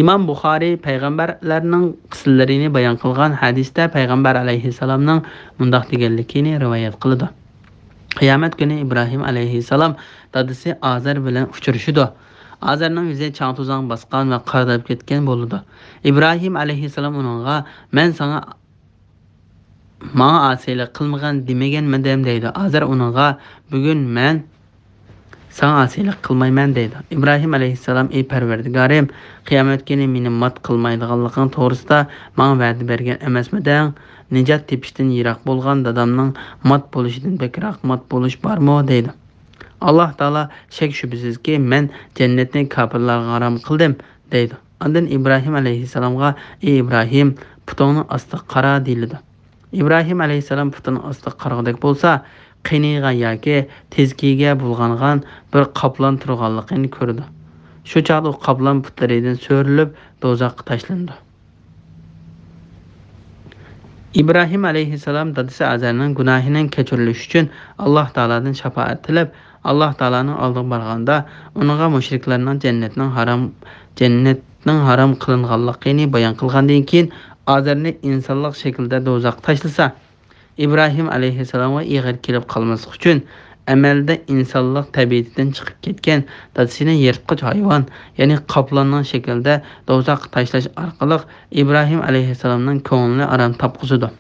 ئىمام بۇخارىي پەيغەمبەرلەرنىڭ قىسسىلىرىنى بايان قىلغان ھەدىستە پەيغەمبەر ئەلەيھىسسالامنىڭ مۇنداق دېگەنلىكىنى رىۋايەت قىلىدۇ: قىيامەت كۈنى ئىبراھىم ئەلەيھىسسالام دادىسى ئازەر بىلەن ئۇچرىشىدۇ. ئازەرنىڭ يۈزى چاڭ-توزاڭ باسقان ۋە قارىداپ كەتكەن بولىدۇ. ئىبراھىم ئەلەيھىسسالام ئۇنىڭغا، مەن ساڭا ماڭا ئاسىيلىق قىلمىغىن دېمىگەنمىدىم؟ دەيدۇ. ئازەر ئۇنىڭغا، بۈگۈن مەن ساڭا ئاسىيلىق قىلمايمەن، دەيدۇ. ئىبراھىم ئەلەيھىسسالام، ئى پەرۋەردىگارىم، قىيامەت كۈنى مېنى مات قىلمايدىغانلىقىڭ توغرىسىدا ماڭا ۋەدە بەرگەن ئەمەسمىدىڭ؟ نىجات تېپىشتىن يىراق بولغان دادامنىڭ مات بولۇشىدىن بەكرەك مات بولۇش بارمۇ؟ دەيدۇ. ئاللاھ تائالا، شەك-شۈبھىسىزكى، مەن جەننەتنى كاپىرلارغا ھارام قىلدىم، دەيدۇ. ئاندىن ئىبراھىم ئەلەيھىسسالامغا، ئى ئىبراھىم، پۇتۇڭنىڭ ئاستىغا قارا، دېيىلىدۇ. ئىبراھىم ئەلەيھىسسالام پۇتىنىڭ ئاستىغا قارىغۇدەك بولسا، قېنىغا ياكى تېزىكىگە بۇلغانغان بىر قاپلان تۇرغانلىقىنى كۆرىدۇ. شۇ چاغدا ئۇ قاپلان پۇتلىرىدىن سۆرىلىپ، دوزاخقا تاشلىنىدۇ. ئىبراھىم ئەلەيھىسسالام دادىسى ئازەرنىڭ گۇناھىنىڭ كەچۈرۈلۈشى ئۈچۈن ئاللاھ تائالادىن شاپائەت تىلەپ، ئاللاھ تائالانىڭ ئالدىغا بارغاندا، ئۇنىڭغا مۇشرىكلارنىڭ جەننەتنىڭ ھارام، جەننەتنىڭ ھارام قىلىنغانلىقىنى بايان قىلغاندىن كېيىن، ئازەرنى ئىنسانلىق شەكلىدە دوزاخقا تاشلىسا، ئىبراھىم ئەلەيھىسسالامغا ئېغىر كېلىپ قالماسلىق ئۈچۈن، ئەمەلدە ئىنسانلىق تەبىئىتىدىن چىقىپ كەتكەن دادىسىنى يىرتقۇچ ھايۋان، يەنى قاپلاننىڭ شەكلىدە دوزاخقا تاشلاش ئارقىلىق ئىبراھىم ئەلەيھىسسالامنىڭ كۆڭلىنى ئارام تاپقۇزىدۇ.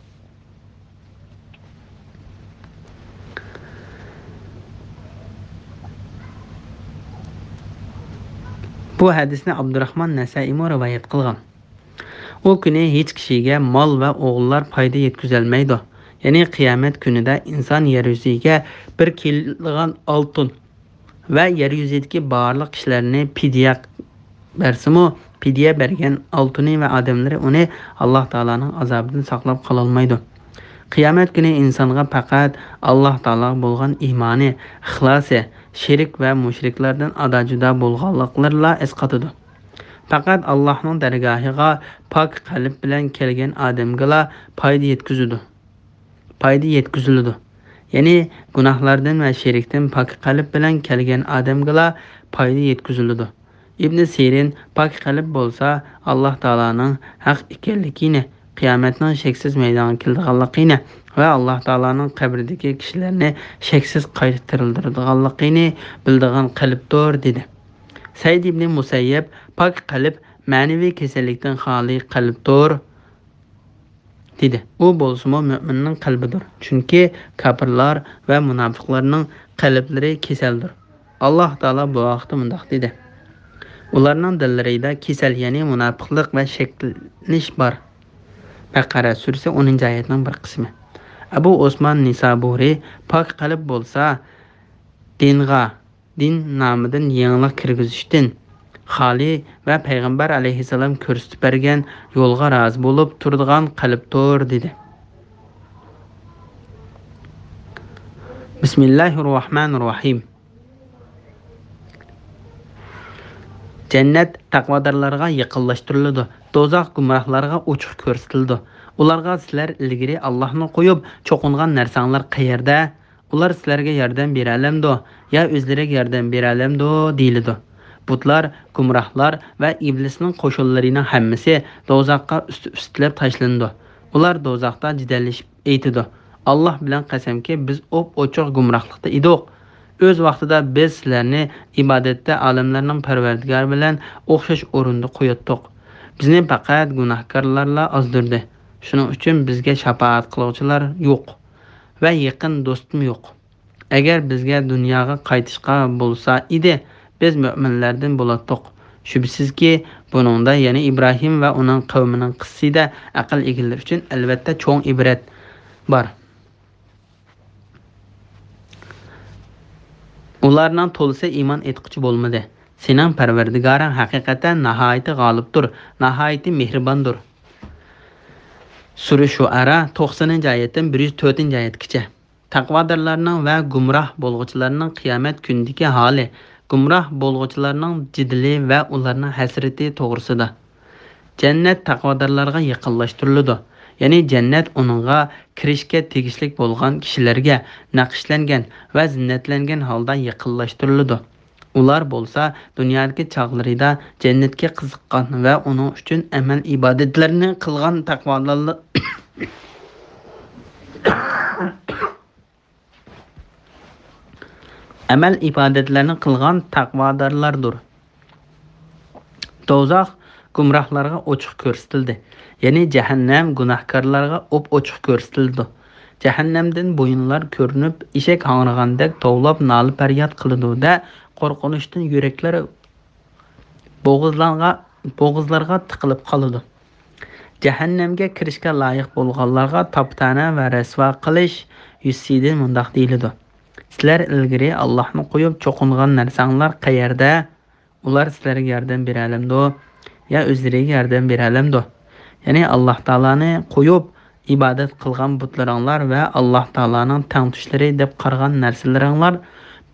بۇ ھەدىسنى ئابدۇراخمان نەسەئىمۇ رىۋايەت قىلغان. ئۇ كۈنى ھېچ كىشىگە مال ۋە ئوغۇللار پايدا يەتكۈزەلمەيدۇ. يەنى قىيامەت كۈنىدە ئىنسان يەر يۈزىگە بىر كىلوغرام ئالتۇن ۋە يەر يۈزىدىكى بارلىق كىشىلەرنى پىدىيە بەرسىمۇ، پىدىيە بەرگەن ئالتۇنى ۋە ئادەملىرى ئۇنى ئاللاھ تائالانىڭ ئازابىدىن ساقلاپ قالالمايدۇ. قىيامەت كۈنى ئىنسانغا پەقەت ئاللاھ تائالاغا بولغان ئىمانى، ئىخلاسى، شېرىك ۋە مۇشرىكلاردىن ئادا-جۇدا بولغانلىقلىرىلا ئەسقاتىدۇ. پەقەت ئاللاھنىڭ دەرگاھىغا پاك قەلب بىلەن كەلگەن ئادەمگىلا پايدا يەتكۈزىدۇ، پايدا يەتكۈزۈلىدۇ. يەنى گۇناھلاردىن ۋە شېرىكتىن پاك قەلب بىلەن كەلگەن ئادەمگىلا پايدا يەتكۈزۈلىدۇ. ئىبنى سىرىن پاك قەلب بولسا ئاللاھ تائالانىڭ ھەق ئىكەنلىكىنى، قىيامەتنىڭ شەكسىز مەيدانغا كېلىدىغانلىقىنى ۋە ئاللاھ تائالانىڭ قەبرىدىكى كىشىلەرنى شەكسىز قايتا تىرىلدۈرىدىغانلىقىنى بىلىدىغان قەلبتۇر، دېدى. سەئىد ئىبنى مۇسەييەب، پاك قەلب مەنىۋى كېسەللىكتىن خالىي قەلبتۇر، دېدى. ئۇ بولسىمۇ مۆمىننىڭ قەلبىدۇر. چۈنكى كاپىرلار ۋە مۇناپىقلارنىڭ قەلبلىرى كېسەلدۇر. ئاللاھ تائالا بۇ ھەقتە مۇنداق دېدى: ئۇلارنىڭ دىللىرىدا كېسەل، يەنى مۇناپىقلىق ۋە شەكلىنىش بار. بەقەرە سۈرىسى ئونىنچى ئايەتنىڭ بىر قىسمى. ئەبۇ ئوسمان نىسابۇرى، پاك قەلب بولسا، دىنغا، دىن نامىدىن يېڭىلىق كىرگۈزۈشتىن خالىي ۋە پەيغەمبەر ئەلەيھىسسالام كۆرسىتىپ بەرگەن يولغا رازى بولۇپ تۇرىدىغان قەلبتۇر، دېدى. بىسمىللاھىررەھمانىررەھىم. جەننەت تەقۋادارلارغا يېقىنلاشتۇرۇلىدۇ، دوزاخ گۇمراھلارغا ئوچۇق كۆرسىتىلىدۇ. ئۇلارغا سىلەر ئىلگىرى ئاللاھنى قويۇپ چوقۇنغان نەرسەڭلار قەيەردە؟ ئۇلار سىلەرگە ياردەم بېرەلەمدۇ يا ئۆزلىرىگە ياردەم بېرەلەمدۇ؟ دېيىلىدۇ. بۇتلار، گۇمراھلار ۋە ئىبلىسنىڭ قوشۇنلىرىنىڭ ھەممىسى دوزاخقا ئۈستى ئۈستىلەپ تاشلىنىدۇ. ئۇلار دوزاختا جېدەللىشىپ ئېيتىدۇ، ئاللاھ بىلەن قەسەمكى، بىز ئوپئوچۇق گۇمراھلىقتا ئىدۇق. ئۆز ۋاقتىدا بىز سىلەرنى ئىبادەتتە ئالەملەرنىڭ پەرۋەردىگارى بىلەن ئوخشاش ئورۇندا قوياتتۇق. بىزنى پەقەت گۇناھكارلارلا ئازدۇردى. شۇنىڭ ئۈچۈن بىزگە شاپائەت قىلغۇچىلار يوق ۋە يېقىن دوستمۇ يوق. ئەگەر بىزگە دۇنياغا قايتىشقا بولسا ئىدى، بىز مۆمىنلەردىن بولاتتۇق. شۈبھىسىزكى، بۇنىڭدا، يەنى ئىبراھىم ۋە ئۇنىڭ قەۋمىنىڭ قىسسىسىدە ئەقىل ئىگىلىرى ئۈچۈن ئەلۋەتتە چوڭ ئىبرەت بار. ئۇلارنىڭ تولىسى ئىمان ئېيتقۇچى بولمىدى. سېنىڭ پەرۋەردىگارىڭ ھەقىقەتەن ناھايىتى غالىبتۇر، ناھايىتى مېھرىباندۇر. سۈرە شۇئەرا، توقسىنىنچى ئايەتتىن بىر يۈز تۆتىنچى ئايەتكىچە. تەقۋادارلارنىڭ ۋە گۇمراھ بولغۇچىلارنىڭ قىيامەت كۈنىدىكى ھالى، گۇمراھ بولغۇچىلارنىڭ جېدىلى ۋە ئۇلارنىڭ ھەسرىتى توغرىسىدا. جەننەت تەقۋادارلارغا يېقىنلاشتۇرۇلىدۇ، يەنى جەننەت ئۇنىڭغا كىرىشكە تېگىشلىك بولغان كىشىلەرگە نەقىشلەنگەن ۋە زىننەتلەنگەن ھالدا يېقىنلاشتۇرۇلىدۇ. ئۇلار بولسا دۇنيادىكى چاغلىرىدا جەننەتكە قىزىققان ۋە ئۇنىڭ ئۈچۈن ئەمەل ئىبادەتلەرنى قىلغان تەقۋادارلار، ئەمەل ئىبادەتلەرنى قىلغان تەقۋادارلاردۇر. دوزاخ گۇمراھلارغا ئوچۇق كۆرسىتىلدى، يەنى جەھەننەم گۇناھكارلارغا ئوپئوچۇق كۆرسىتىلىدۇ. جەھەننەمدىن بويۇنلار كۆرۈنۈپ، ئېشەك ھاڭرىغاندەك توۋلاپ نالە-پەرياد قىلىدۇ-دە، قورقۇنچتىن يۈرەكلەر بوغۇزلانغا-، بوغۇزلارغا تىقىلىپ قالىدۇ. جەھەننەمگە كىرىشكە لايىق بولغانلارغا تاپا-تەنە ۋە رەسۋا قىلىش يۈزىسىدىن مۇنداق دېيىلىدۇ: سىلەر ئىلگىرى ئاللاھنى قويۇپ چوقۇنغان نەرسەڭلار قەيەردە؟ ئۇلار سىلەرگە ياردەم بېرەلەمدۇ يا ئۆزلىرىگە ياردەم بېرەلەمدۇ؟ يەنى ئاللاھ تائالانى قويۇپ ئىبادەت قىلغان بۇتلىرىڭلار ۋە ئاللاھ تائالانىڭ تەڭتۇشلىرى دەپ قارىغان نەرسىلىرىڭلار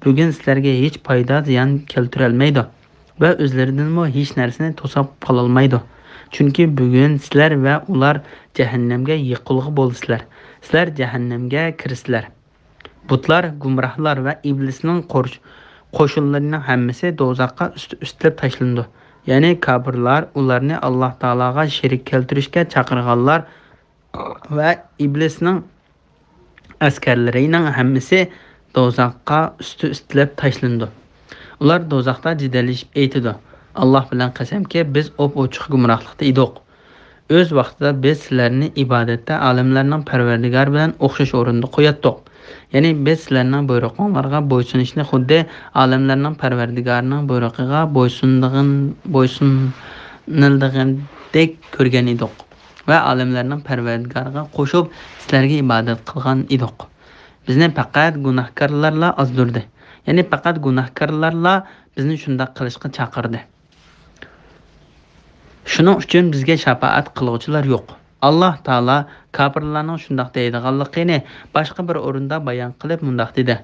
بۈگۈن سىلەرگە ھېچ پايدا، زىيان كەلتۈرەلمەيدۇ ۋە ئۆزلىرىدىنمۇ ھېچ نەرسىنى توساپ قالالمايدۇ. چۈنكى بۈگۈن سىلەر ۋە ئۇلار جەھەننەمگە يېقىلغۇ بولىسىلەر. سىلەر جەھەننەمگە كىرىسىلەر. بۇتلار، گۇمراھلار ۋە ئىبلىسنىڭ قوش-، قوشۇنلىرىنىڭ ھەممىسى دوزاخقا ئۈستى ئۈستىلەپ تاشلىنىدۇ. يەنى كاپىرلار، ئۇلارنى ئاللاھ تائالاغا شېرىك كەلتۈرۈشكە چاقىرغانلار ۋە ئىبلىسنىڭ ئەسكەرلىرىنىڭ ھەممىسى دوزاخقا ئۈستى ئۈستىلەپ تاشلىنىدۇ. ئۇلار دوزاختا جېدەللىشىپ ئېيتىدۇ: ئاللاھ بىلەن قەسەمكى، بىز ئوپئوچۇق گۇمراھلىقتا ئىدۇق. ئۆز ۋاقتىدا بىز سىلەرنى ئىبادەتتە ئالەملەرنىڭ پەرۋەردىگارى بىلەن ئوخشاش ئورۇندا قوياتتۇق. يەنى بىز سىلەرنىڭ بۇيرۇقۇڭلارغا بويسۇنۇشنى خۇددى ئالەملەرنىڭ پەرۋەردىگارىنىڭ بۇيرۇقىغا بويسۇنىدىغان، بويسۇنۇلىدىغاندەك كۆرگەن ئىدۇق ۋە ئالەملەرنىڭ پەرۋەردىگارىغا قوشۇپ سىلەرگە ئىبادەت قىلغان ئىدۇق. بىزنى پەقەت گۇناھكارلارلا ئازدۇردى. يەنى پەقەت گۇناھكارلارلا بىزنى شۇنداق قىلىشقا چاقىردى. شۇنىڭ ئۈچۈن بىزگە شاپائەت قىلغۇچىلار يوق. ئاللاھ تائالا كاپىرلارنىڭ شۇنداق دەيدىغانلىقىنى باشقا بىر ئورۇندا بايان قىلىپ مۇنداق دېدى: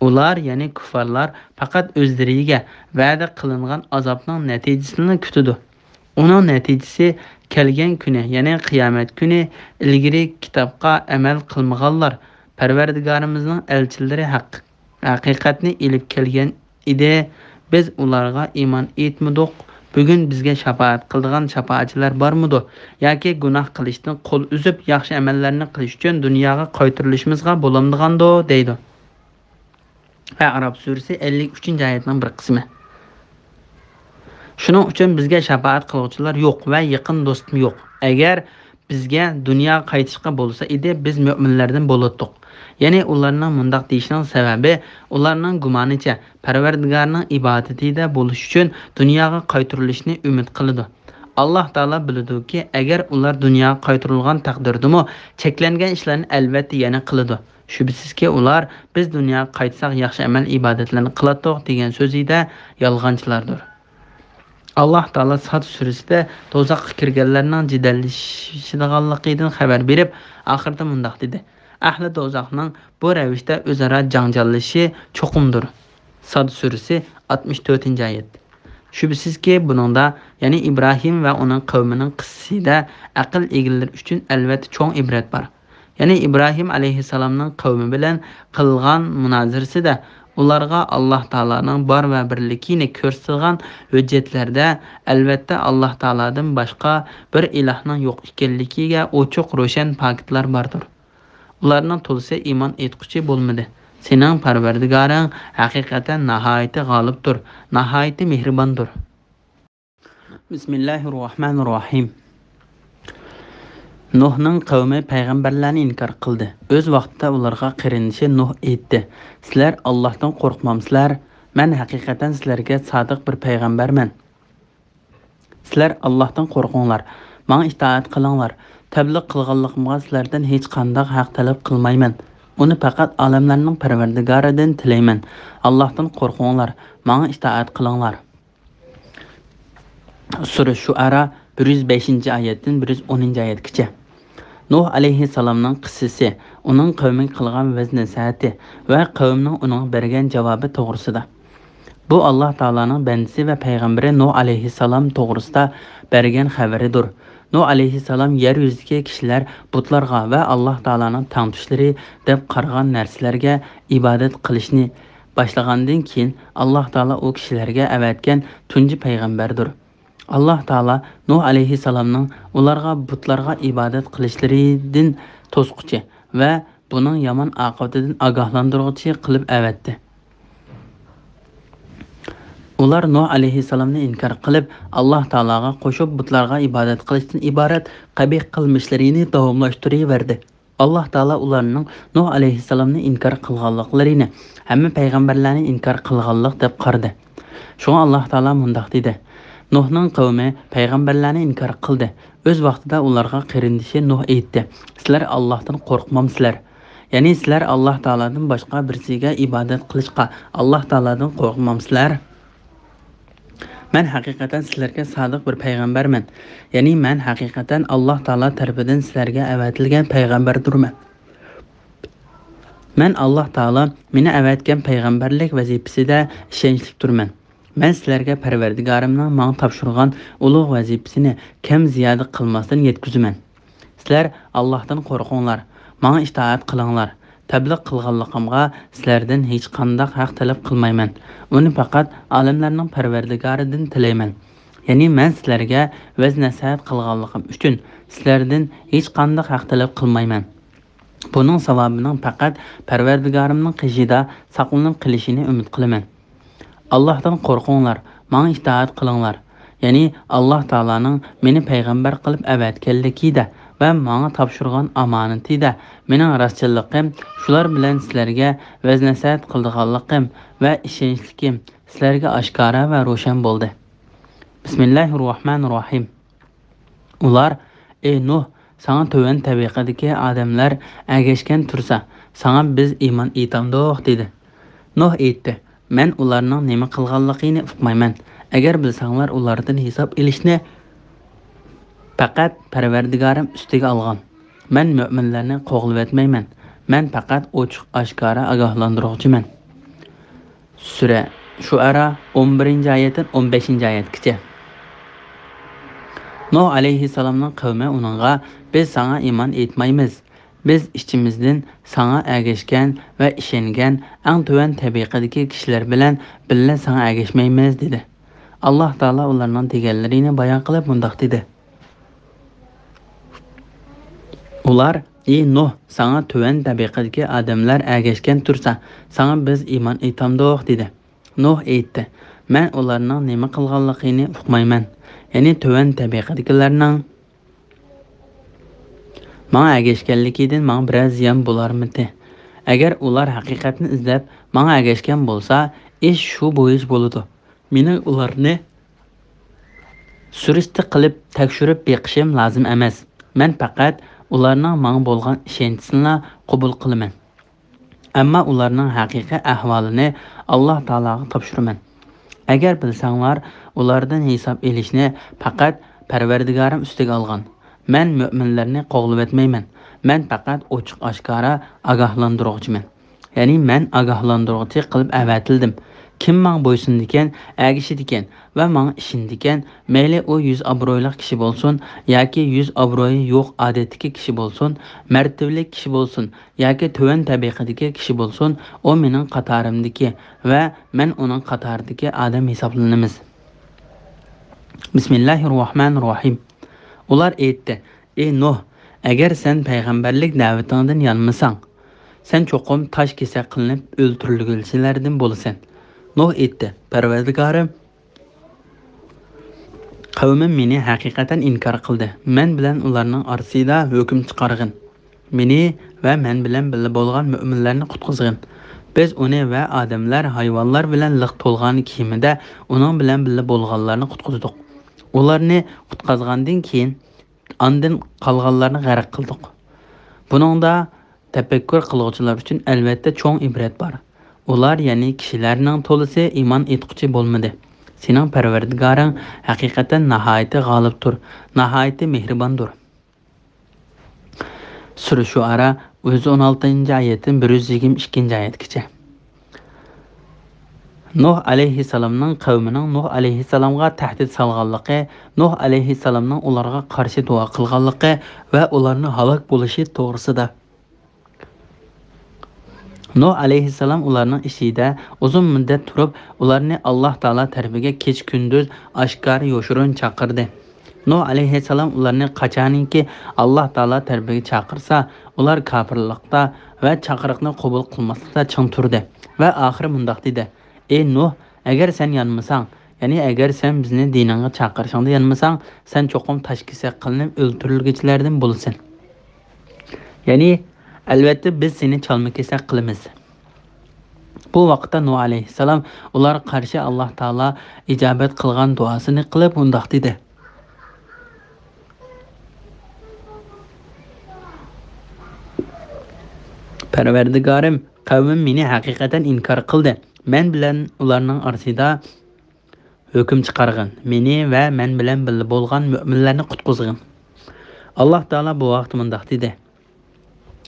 ئۇلار، يەنى كۇففارلار، پەقەت ئۆزلىرىگە ۋەدە قىلىنغان ئازابنىڭ نەتىجىسىنىلا كۈتىدۇ. ئۇنىڭ نەتىجىسى كەلگەن كۈنى، يەنى قىيامەت كۈنى ئىلگىرى كىتابقا ئەمەل قىلمىغانلار، پەرۋەردىگارىمىزنىڭ ئەلچىلىرى ھەق-، ھەقىقەتنى ئېلىپ كەلگەن ئىدى. بىز ئۇلارغا ئىمان ئېيتمىدۇق. بۈگۈن بىزگە شاپائەت قىلىدىغان شاپائەتچىلەر بارمىدۇ؟ ياكى گۇناھ قىلىشتىن قول ئۈزۈپ، ياخشى ئەمەللەرنى قىلىش ئۈچۈن دۇنياغا قايتۇرۇلۇشىمىزغا بولامدىغاندۇ؟ دەيدۇ. ئەئراپ سۈرىسى، ئەللىك ئۈچىنچى ئايەتنىڭ بىر قىسمى. شۇنىڭ ئۈچۈن بىزگە شاپائەت قىلغۇچىلار يوق ۋە يېقىن دوستمۇ يوق. ئەگەر بىزگە دۇنياغا قايتىشقا بولسا ئىدى، بىز مۆمىنلەردىن بولاتتۇق. يەنى ئۇلارنىڭ مۇنداق دېيىشىنىڭ سەۋەبى، ئۇلارنىڭ گۇمانىچە، پەرۋەردىگارنىڭ ئىبادىتىدە بولۇش ئۈچۈن دۇنياغا قايتۇرۇلۇشنى ئۈمىد قىلىدۇ. ئاللاھ تائالا بىلىدۇكى، ئەگەر ئۇلار دۇنياغا قايتۇرۇلغان تەقدىردىمۇ، چەكلەنگەن ئىشلارنى ئەلۋەتتە يەنە قىلىدۇ. شۈبھىسىزكى، ئۇلار «بىز دۇنياغا قايتساق ياخشى ئەمەل-ئىبادەتلەرنى قىلاتتۇق» دېگەن سۆزىدە يالغانچىلاردۇر. ئاللاھ تائالا ساد سۈرىسىدە دوزاخقا كىرگەنلەرنىڭ جېدەللىشىدىغانلىقىدىن خەۋەر بېرىپ، ئاخىرىدا مۇنداق دېدى: «ئەھلى دوزاخنىڭ بۇ رەۋىشتە ئۆزئارا جاڭجاللىشىشى چوقۇمدۇر.» ساد سۈرىسى، ئاتمىش تۆتىنچى ئايەت. شۈبھىسىزكى، بۇنىڭدا، يەنى ئىبراھىم ۋە ئۇنىڭ قەۋمىنىڭ قىسسىسىدە ئەقىل ئىگىلىرى ئۈچۈن ئەلۋەتتە چوڭ ئىبرەت بار. يەنى ئىبراھىم ئەلەيھىسسالامنىڭ قەۋمى بىلەن قىلغان مۇنازىرىسىدە ئۇلارغا ئاللاھ تائالانىڭ بار ۋە بىرلىكىنى كۆرسىتىدىغان ھۆججەتلەردە، ئەلۋەتتە، ئاللاھ تائالادىن باشقا بىر ئىلاھنىڭ يوق ئىكەنلىكىگە ئوچۇق روشەن پاكىتلار باردۇر. ئۇلارنىڭ تولىسى ئىمان ئېيتقۇچى بولمىدى. سېنىڭ پەرۋەردىگارىڭ ھەقىقەتەن ناھايىتى غالىبتۇر، ناھايىتى مېھرىباندۇر. بىسمىللاھىررەھمانىررەھىم. نۇھنىڭ قەۋمى پەيغەمبەرلەرنى ئىنكار قىلدى. ئۆز ۋاقتىدا ئۇلارغا قېرىندىشى نۇھ ئېيتتى: «سىلەر ئاللاھتىن قورقمامسىلەر؟ مەن ھەقىقەتەن سىلەرگە سادىق بىر پەيغەمبەرمەن. سىلەر ئاللاھتىن قورقۇڭلار. ماڭا ئىتائەت قىلىڭلار. تەبلىغ قىلغانلىقىمغا سىلەردىن ھېچقانداق ھەق تەلەپ قىلمايمەن. ئۇنى پەقەت ئالەملەرنىڭ پەرۋەردىگارىدىن تىلەيمەن. ئاللاھتىن قورقۇڭلار. ماڭا ئىتائەت قىلىڭلار.» سۈرە شۇئەرا، بىر يۈز بەشىنچى ئايەتتىن بىر يۈز ئونىنچى ئايەتكىچە. نۇھ ئەلەيھىسسالامنىڭ قىسسىسى، ئۇنىڭ قەۋمىگە قىلغان ۋەز-نەسىھەتى ۋە قەۋمنىڭ ئۇنىڭغا بەرگەن جاۋابى توغرىسىدا. بۇ ئاللاھ تائالانىڭ بەندىسى ۋە پەيغەمبىرى نۇھ ئەلەيھىسسالام توغرىسىدا بەرگەن خەۋىرىدۇر. نۇھ ئەلەيھىسسالام يەر يۈزىدىكى كىشىلەر بۇتلارغا ۋە ئاللاھ تائالانىڭ تەڭتۇشلىرى دەپ قارىغان نەرسىلەرگە ئىبادەت قىلىشنى باشلىغاندىن كېيىن، ئاللاھ تائالا ئۇ كىشىلەرگە ئەۋەتكەن تۇنجى پەيغەمبەردۇر. ئاللاھ تائالا نۇھ ئەلەيھىسسالامنىڭ ئۇلارغا بۇتلارغا ئىبادەت قىلىشلىرىدىن توسقۇچى ۋە بۇنىڭ يامان ئاقىۋىتىدىن ئاگاھلاندۇرغۇچى قىلىپ ئەۋەتتى. ئۇلار نۇھ ئەلەيھىسسالامنى ئىنكار قىلىپ، ئاللاھ تائالاغا قوشۇپ بۇتلارغا ئىبادەت قىلىشتىن ئىبارەت قەبىھ قىلمىشلىرىنى داۋاملاشتۇرۇۋەردى. ئاللاھ تائالا ئۇلارنىڭ نۇھ ئەلەيھىسسالامنى ئىنكار قىلغانلىقلىرىنى ھەممە پەيغەمبەرلەرنى ئىنكار قىلغانلىق دەپ قارىدى. شۇڭا ئاللاھ تائالا مۇنداق دېدى: نۇھنىڭ قەۋمى پەيغەمبەرلەرنى ئىنكار قىلدى. ئۆز ۋاقتىدا ئۇلارغا قېرىندىشى نۇھ ئېيتتى: «سىلەر ئاللاھتىن قورقمامسىلەر؟ يەنى سىلەر ئاللاھ تائالادىن باشقا بىرسىگە ئىبادەت قىلىشقا ئاللاھ تائالادىن قورقمامسىلەر؟ مەن ھەقىقەتەن سىلەرگە سادىق بىر پەيغەمبەرمەن. يەنى مەن ھەقىقەتەن ئاللاھ تائالا تەرىپىدىن سىلەرگە ئەۋەتىلگەن پەيغەمبەردۇرمەن. مەن ئاللاھ تائالا مېنى ئەۋەتكەن پەيغەمبەرلىك ۋەزىپىسىدە ئىشەنچلىك تۇرىمەن. مەن سىلەرگە پەرۋەردىگارىمنىڭ ماڭا تاپشۇرغان ئۇلۇغ ۋەزىپىسىنى كەم زىيادە قىلماستىن يەتكۈزىمەن. سىلەر ئاللاھتىن قورقۇڭلار، ماڭا ئىتائەت قىلىڭلار. تەبلىغ قىلغانلىقىمغا سىلەردىن ھېچقانداق ھەق تەلەپ قىلمايمەن. ئۇنى پەقەت ئالەملەرنىڭ پەرۋەردىگارىدىن تىلەيمەن. يەنى مەن سىلەرگە ۋەز-نەسىھەت قىلغانلىقىم ئۈچۈن سىلەردىن ھېچقانداق ھەق تەلەپ قىلمايمەن. بۇنىڭ ساۋابىنىڭ پەقەت پەرۋەردىگارىمنىڭ قېشىدا ساقلىنىپ قېلىشىنى ئۈمىد قىلىمەن. ئاللاھتىن قورقۇڭلار، ماڭا ئىتائەت قىلىڭلار. يەنى ئاللاھ تائالانىڭ مېنى پەيغەمبەر قىلىپ ئەۋەتكەنلىكىدە ۋە ماڭا تاپشۇرغان ئامانىتىدە مېنىڭ راستچىللىقىم، شۇلار بىلەن سىلەرگە ۋەز-نەسىھەت قىلىدىغانلىقىم ۋە ئىشەنچلىكىم سىلەرگە ئاشكارا ۋە روشەن بولدى. بىسمىللاھىررەھمانىررەھىم. ئۇلار: «ئەي نۇھ، ساڭا تۆۋەن تەبىقىدىكى ئادەملەر ئەگەشكەن تۇرسا، ساڭا بىز ئىمان ئېيتامدۇق؟» دېدى. نۇھ ئېيتتى: «مەن ئۇلارنىڭ نېمە قىلغانلىقىنى ئۇقمايمەن. ئەگەر بىلسەڭلار ئۇلاردىن ھېساب ئېلىشنى پەقەت پەرۋەردىگارىم ئۈستىگە ئالغان. مەن مۆمىنلەرنى قوغلىۋەتمەيمەن. مەن پەقەت ئوچۇق-ئاشكارا ئاگاھلاندۇرغۇچىمەن.» سۈرە شۇئەرا، ئون بىرىنچى ئايەتتىن ئون بەشىنچى ئايەتكىچە. نۇھ ئەلەيھىسسالامنىڭ قەۋمى ئۇنىڭغا: «بىز ساڭا ئىمان ئېيتمايمىز. بىز ئىچىمىزدىن ساڭا ئەگەشكەن ۋە ئىشەنگەن ئەڭ تۆۋەن تەبىقىدىكى كىشىلەر بىلەن بىللە ساڭا ئەگەشمەيمىز» دېدى. ئاللاھ تائالا ئۇلارنىڭ دېگەنلىرىنى بايان قىلىپ مۇنداق دېدى: ئۇلار: «ئى نۇھ، ساڭا تۆۋەن تەبىقىدىكى ئادەملەر ئەگەشكەن تۇرسا، ساڭا بىز ئىمان ئېيتامدۇق؟» دېدى. نۇھ ئېيتتى: «مەن ئۇلارنىڭ نېمە قىلغانلىقىنى ئۇقمايمەن.» يەنى تۆۋەن تەبىقىدىكىلەرنىڭ ماڭا ئەگەشكەنلىكىدىن ماڭا بىرەر زىيان بولارمىتى؟ ئەگەر ئۇلار ھەقىقەتنى ئىزدەپ ماڭا ئەگەشكەن بولسا، ئىش شۇ بويىچە بولىدۇ. مېنىڭ ئۇلارنى سۈرۈشتە قىلىپ تەكشۈرۈپ بېقىشىم لازىم ئەمەس. مەن پەقەت ئۇلارنىڭ ماڭا بولغان ئىشەنچىسىنىلا قوبۇل قىلىمەن. ئەمما ئۇلارنىڭ ھەقىقىي ئەھۋالىنى ئاللاھ تائالاغا تاپشۇرىمەن. ئەگەر بىلسەڭلار، ئۇلاردىن ھېساب ئېلىشنى پەقەت پەرۋەردىگارىم ئۈستىگە ئالغان. مەن مۆمىنلەرنى قوغلىۋەتمەيمەن. مەن پەقەت ئوچۇق-ئاشكارا ئاگاھلاندۇرغۇچىمەن. يەنى مەن ئاگاھلاندۇرغۇچى قىلىپ ئەۋەتىلدىم. كىم ماڭا بويسۇنىدىكەن، ئەگىشىدىكەن ۋە ماڭا ئىشىنىدىكەن، مەيلى ئۇ يۈز ئابرۇيلۇق كىشى بولسۇن ياكى يۈز ئابرۇيى يوق ئادەتتىكى كىشى بولسۇن، مەرتىۋىلىك كىشى بولسۇن ياكى تۆۋەن تەبىقىدىكى كىشى بولسۇن، ئۇ مېنىڭ قاتارىمدىكى ۋە مەن ئۇنىڭ قاتارىدىكى ئادەم ھېسابلىنىمىز. بىسمىللاھىررەھمانىررەھىم. ئۇلار ئېيتتى: «ئى نۇھ، ئەگەر سەن پەيغەمبەرلىك دەۋىتىڭدىن يانمىساڭ، سەن چوقۇم تاش كېسەك قىلىنىپ ئۆلتۈرۈلگۈچىلەردىن بولىسەن.» نۇھ ئېيتتى: «پەرۋەردىگارىم، قەۋمىم مېنى ھەقىقەتەن ئىنكار قىلدى. مەن بىلەن ئۇلارنىڭ ئارىسىدا ھۆكۈم چىقارغىن. مېنى ۋە مەن بىلەن بىللە بولغان مۆمىنلەرنى قۇتقۇزغىن.» بىز ئۇنى ۋە ئادەملەر، ھايۋانلار بىلەن لىق تولغان كېمىدە ئۇنىڭ بىلەن بىللە بولغانلارنى قۇتقۇزدۇق. ئۇلارنى قۇتقازغاندىن كېيىن، ئاندىن قالغانلارنى غەرق قىلدۇق. بۇنىڭدا تەپەككۇر قىلغۇچىلار ئۈچۈن ئەلۋەتتە چوڭ ئىبرەت بار. ئۇلار، يەنى كىشىلەرنىڭ تولىسى ئىمان ئېيتقۇچى بولمىدى. سېنىڭ پەرۋەردىگارىڭ ھەقىقەتەن ناھايىتى غالىبتۇر، ناھايىتى مېھرىباندۇر. سۈرە شۇئارا، يۈز ئون ئالتىنچى ئايەتتىن بىر يۈز يىگىرمە ئىككىنچى ئايەتكىچە. نۇھ ئەلەيھىسسالامنىڭ قەۋمىنىڭ نۇھ ئەلەيھىسسالامغا تەھدىت سالغانلىقى، نۇھ ئەلەيھىسسالامنىڭ ئۇلارغا قارشى دۇئا قىلغانلىقى ۋە ئۇلارنىڭ ھالاك بولۇشى توغرىسىدا. نۇھ ئەلەيھىسسالام ئۇلارنىڭ ئىچىدە ئۇزۇن مۇددەت تۇرۇپ، ئۇلارنى ئاللاھ تائالا تەرىپىگە كېچە-كۈندۈز ئاشكارا يوشۇرۇن چاقىردى. نۇھ ئەلەيھىسسالام ئۇلارنى قاچانكى ئاللاھ تائالا تەرىپىگە چاقىرسا، ئۇلار كاپىرلىقتا ۋە چاقىرىقنى قوبۇل قىلماسلىقتا چىڭ تۇردى ۋە ئاخىرى مۇنداق دېدى: «ئى نۇھ، ئەگەر سەن يانمىساڭ، يەنى ئەگەر سەن بىزنى دىنىڭغا چاقىرىشىڭدا يانمىساڭ، سەن چوقۇم تاش كېسەك قىلىنىپ ئۆلتۈرۈلگۈچىلەردىن بولىسەن. يەنى، ئەلۋەتتە، بىز سېنى چالما كېسەك قىلىمىز.» بۇ ۋاقىتتا نۇھ ئەلەيھىسسالام ئۇلارغا قارشى ئاللاھ تائالا ئىجابەت قىلغان دۇئاسىنى قىلىپ مۇنداق دېدى: «پەرۋەردىگارىم، قەۋمىم مېنى ھەقىقەتەن ئىنكار قىلدى. مەن بىلەن ئۇلارنىڭ ئارىسىدا ھۆكۈم چىقارغىن. مېنى ۋە مەن بىلەن بىللە بولغان مۆمىنلەرنى قۇتقۇزغىن.» ئاللاھ تائالا بۇ ۋاقىتتا مۇنداق دېدى: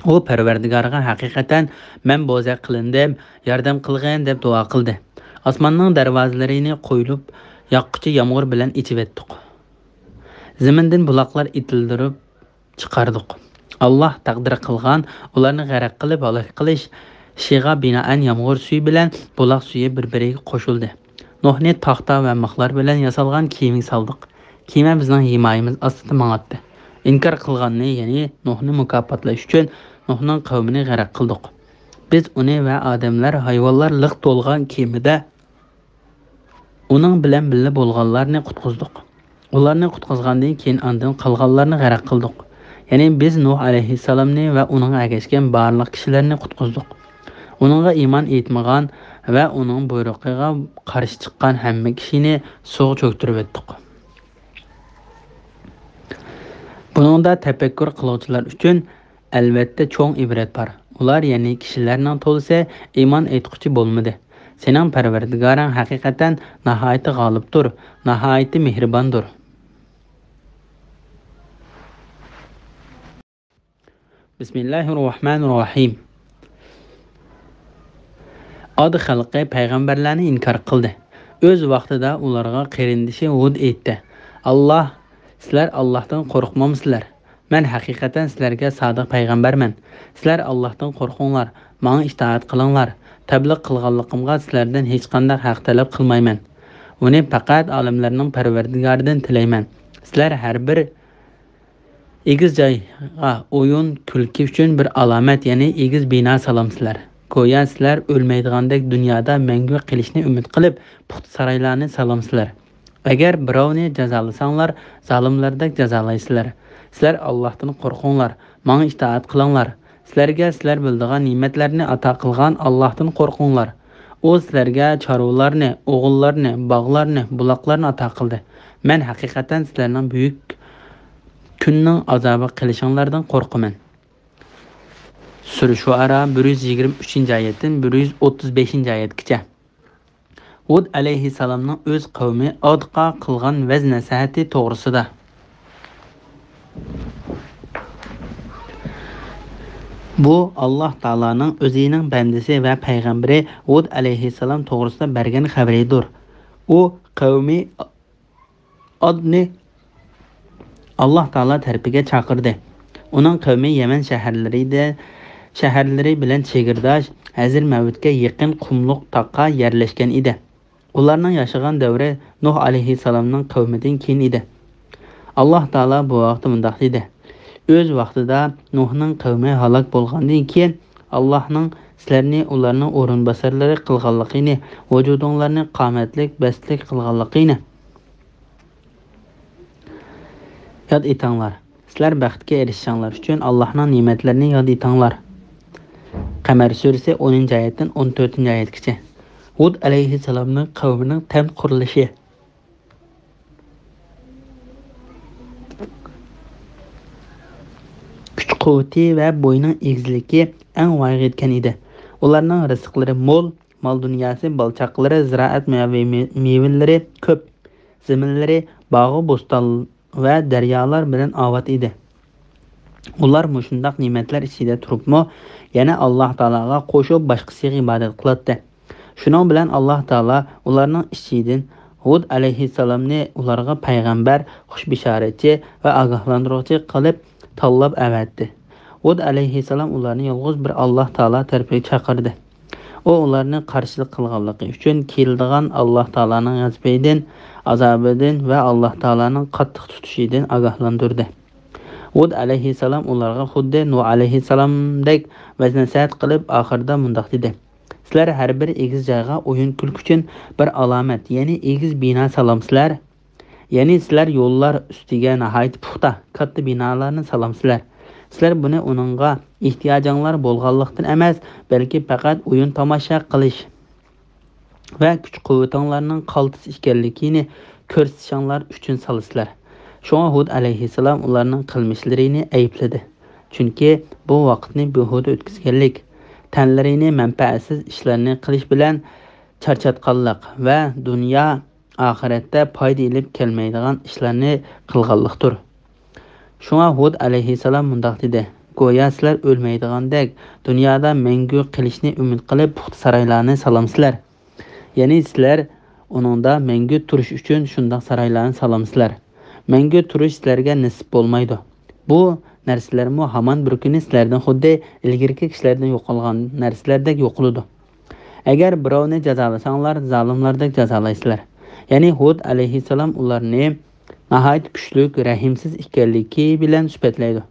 ئۇ پەرۋەردىگارىغا ھەقىقەتەن مەن بوزەك قىلىندىم، ياردەم قىلغىن دەپ دۇئا قىلدى. ئاسماننىڭ دەرۋازىلىرىنى قويۇلۇپ ياغقۇچى يامغۇر بىلەن ئېچىۋەتتۇق. زېمىندىن بۇلاقلار ئېتىلدۈرۈپ چىقاردۇق. ئاللاھ تەقدىر قىلغان ئۇلارنى غەرق قىلىپ ھالاك قىلىش ئىشىغا بىنائەن يامغۇر سۈيى بىلەن بۇلاق سۈيى بىر-بىرىگە قوشۇلدى. نۇھنى تاختا ۋە مىخلار بىلەن ياسالغان كېمىگە سالدۇق. كېمە بىزنىڭ ھىمايىمىز ئاستىدا ماڭاتتى. ئىنكار قىلغاننى، يەنى نۇھنى مۇكاپاتلاش ئۈچۈن نۇھنىڭ قەۋمىنى غەرق قىلدۇق. بىز ئۇنى ۋە ئادەملەر، ھايۋانلار لىق تولغان كېمىدە ئۇنىڭ بىلەن بىللە بولغانلارنى قۇتقۇزدۇق. ئۇلارنى قۇتقۇزغاندىن كېيىن ئاندىن قالغانلارنى غەرق قىلدۇق. يەنى بىز نۇھ ئەلەيھىسسالامنى ۋە ئۇنىڭغا ئەگەشكەن بارلىق كىشىلەرنى قۇتقۇزدۇق. ئۇنىڭغا ئىمان ئېيتمىغان ۋە ئۇنىڭ بۇيرۇقىغا قارشى چىققان ھەممە كىشىنى سۇغا چۆكتۈرۈۋەتتۇق. بۇنىڭدا تەپەككۇر قىلغۇچىلار ئۈچۈن ئەلۋەتتە چوڭ ئىبرەت بار. ئۇلار، يەنى كىشىلەرنىڭ تولىسى ئىمان ئېيتقۇچى بولمىدى. سېنىڭ پەرۋەردىگارىڭ ھەقىقەتەن ناھايىتى غالىبتۇر، ناھايىتى مېھرىباندۇر. بىسمىللاھىررەھمانىررەھىم. ئاد خەلقى پەيغەمبەرلەرنى ئىنكار قىلدى. ئۆز ۋاقتىدا ئۇلارغا قېرىندىشى ھۇد ئېيتتى: «ئاللاھ، سىلەر ئاللاھتىن قورقمامسىلەر؟ مەن ھەقىقەتەن سىلەرگە سادىق پەيغەمبەرمەن. سىلەر ئاللاھتىن قورقۇڭلار، ماڭا ئىتائەت قىلىڭلار. تەبلىغ قىلغانلىقىمغا سىلەردىن ھېچقانداق ھەق تەلەپ قىلمايمەن. ئۇنى پەقەت ئالەملەرنىڭ پەرۋەردىگارىدىن تىلەيمەن. سىلەر ھەر بىر ئېگىز جايغا ئويۇن، كۈلكە ئۈچۈن بىر ئالامەت، يەنى ئېگىز بىنا سالامسىلەر. گويا سىلەر ئۆلمەيدىغاندەك دۇنيادا مەڭگۈ قېلىشنى ئۈمىد قىلىپ، پۇختا سارايلارنى سالامسىلەر. ئەگەر بىراۋنى جازالىساڭلار، زالىملاردەك جازالايسىلەر. سىلەر ئاللاھتىن قورقۇڭلار، ماڭا ئىتائەت قىلىڭلار. سىلەرگە سىلەر بىلىدىغان نېمەتلەرنى ئاتا قىلغان ئاللاھتىن قورقۇڭلار. ئۇ سىلەرگە چارۋىلارنى، ئوغۇللارنى، باغلارنى، بۇلاقلارنى ئاتا قىلدى. مەن ھەقىقەتەن سىلەرنىڭ بۈيۈك كۈننىڭ ئازابىغا قېلىشىڭلاردىن قورقىمەن. سۈرە شۇئەرا بىر يۈز يىگىرمە ئۈچىنچى ئايەتتىن بىر يۈز ئوتتۇز بەشىنچى ئايەتكىچە. ھۇد ئەلەيھىسسالامنىڭ ئۆز قەۋمى ئادقا قىلغان ۋەز-نەسىھەتى توغرىسىدا. بۇ ئاللاھ تائالانىڭ ئۆزىنىڭ بەندىسى ۋە پەيغەمبىرى ھۇد ئەلەيھىسسالام توغرىسىدا بەرگەن خەۋىرىدۇر. ئۇ قەۋمى ئادنى ئاللاھ تائالا تەرىپىگە چاقىردى. ئۇنىڭ قەۋمى يەمەن شەھەرلىرىدە، شەھەرلىرى بىلەن چېگرىداش، ھەزىرمەۋتكە يېقىن قۇملۇق تاغقا يەرلەشكەن ئىدى. ئۇلارنىڭ ياشىغان دەۋرى نۇھ ئەلەيھىسسالامنىڭ قەۋمىدىن كېيىن ئىدى. ئاللاھ تائالا بۇ ھەقتە مۇنداق دېدى: ئۆز ۋاقتىدا نۇھنىڭ قەۋمى ھالاك بولغاندىن كېيىن، ئاللاھنىڭ سىلەرنى ئۇلارنىڭ ئورۇنباسارلىرى قىلغانلىقىنى، ۋۇجۇدۇڭلارنى قامەتلىك، بەستلىك قىلغانلىقىنى ياد ئېتىڭلار. سىلەر بەختكە ئېرىشىشىڭلار ئۈچۈن ئاللاھنىڭ نېمەتلىرىنى ياد ئېتىڭلار. قەمەر سۈرىسى ئونىنچى ئايەتتىن ئون تۆتىنچى ئايەتكىچە. ھۇد ئەلەيھىسسالامنىڭ قەۋمىنىڭ تەن قۇرۇلۇشى. كۈچ-قۇۋۋىتى ۋە بويىنىڭ ئېگىزلىكى ئەڭ ۋايىغا يەتكەن ئىدى. ئۇلارنىڭ رىزىقلىرى مول، مال-دۇنياسى، بالا-چاقىلىرى، زىرائەت مېۋە-، مېۋىلىرى كۆپ، زېمىنلىرى باغۇ-بوستان ۋە دەريالار بىلەن ئاۋات ئىدى. ئۇلار مۇشۇنداق نېمەتلەر ئىچىدە تۇرۇپمۇ، يەنە ئاللاھ تائالاغا قوشۇپ باشقىسىغا ئىبادەت قىلاتتى. شۇنىڭ بىلەن ئاللاھ تائالا ئۇلارنىڭ ئىچىدىن ھۇد ئەلەيھىسسالامنى ئۇلارغا پەيغەمبەر، خۇش بېشارەتچى ۋە ئاگاھلاندۇرغۇچى قىلىپ تاللاپ ئەۋەتتى. ھۇد ئەلەيھىسسالام ئۇلارنى يالغۇز بىر ئاللاھ تائالا تەرىپىگە چاقىردى. ئۇ ئۇلارنى قارشىلىق قىلغانلىقى ئۈچۈن كېلىدىغان ئاللاھ تائالانىڭ غەزىپىدىن، ئازابىدىن ۋە ئاللاھ تائالانىڭ قاتتىق تۇتۇشىدىن ئاگاھلاندۇردى. ھۇد ئەلەيھىسسالام ئۇلارغا خۇددى نۇھ ئەلەيھىسسالامدەك ۋەز-نەسىھەت قىلىپ، ئاخىرىدا مۇنداق دېدى: سىلەر ھەر بىر ئېگىز جايغا ئويۇن-كۈلكە ئۈچۈن بىر ئالامەت، يەنى ئېگىز بىنا سالامسىلەر. يەنى سىلەر يوللار ئۈستىگە ناھايىتى پۇختا، كاتتا بىنالارنى سالامسىلەر. سىلەر بۇنى ئۇنىڭغا ئېھتىياجىڭلار بولغانلىقتىن ئەمەس، بەلكى پەقەت ئويۇن تاماشا قىلىش ۋە كۈچ-قۇۋۋىتىڭلارنىڭ قالتىس ئىكەنلىكىنى كۆرسىتىشىڭلار ئۈچۈن سالىسىلەر. شۇڭا ھۇد ئەلەيھىسسالام ئۇلارنىڭ قىلمىشلىرىنى ئەيىبلىدى. چۈنكى بۇ ۋاقىتنى بىھۇدە ئۆتكۈزگەنلىك، تەنلىرىنى مەنپەئەتسىز ئىشلارنى قىلىش بىلەن چارچاتقانلىق ۋە دۇنيا ئاخىرەتتە پايدا ئېلىپ كەلمەيدىغان ئىشلارنى قىلغانلىقتۇر. شۇڭا ھۇد ئەلەيھىسسالام مۇنداق دېدى: گويا سىلەر ئۆلمەيدىغاندەك، دۇنيادا مەڭگۈ قېلىشنى ئۈمىد قىلىپ پۇختا سارايلارنى سالامسىلەر. يەنى سىلەر ئۇنىڭدا مەڭگۈ تۇرۇش ئۈچۈن شۇنداق سارايلارنى سالامسىلەر. مەڭگۈ تۇرۇش سىلەرگە نېسىپ بولمايدۇ. بۇ نەرسىلەرمۇ ھامان بىر كۈنى سىلەردىن خۇددى ئىلگىرىكى كىشىلەردىن يوقالغان نەرسىلەردەك يوقىلىدۇ. ئەگەر بىراۋنى جازالىساڭلار، زالىملاردەك جازالايسىلەر. يەنى ھۇد ئەلەيھىسسالام ئۇلارنى ناھايىتى كۈچلۈك، رەھىمسىز ئىكەنلىكى بىلەن سۈپەتلەيدۇ.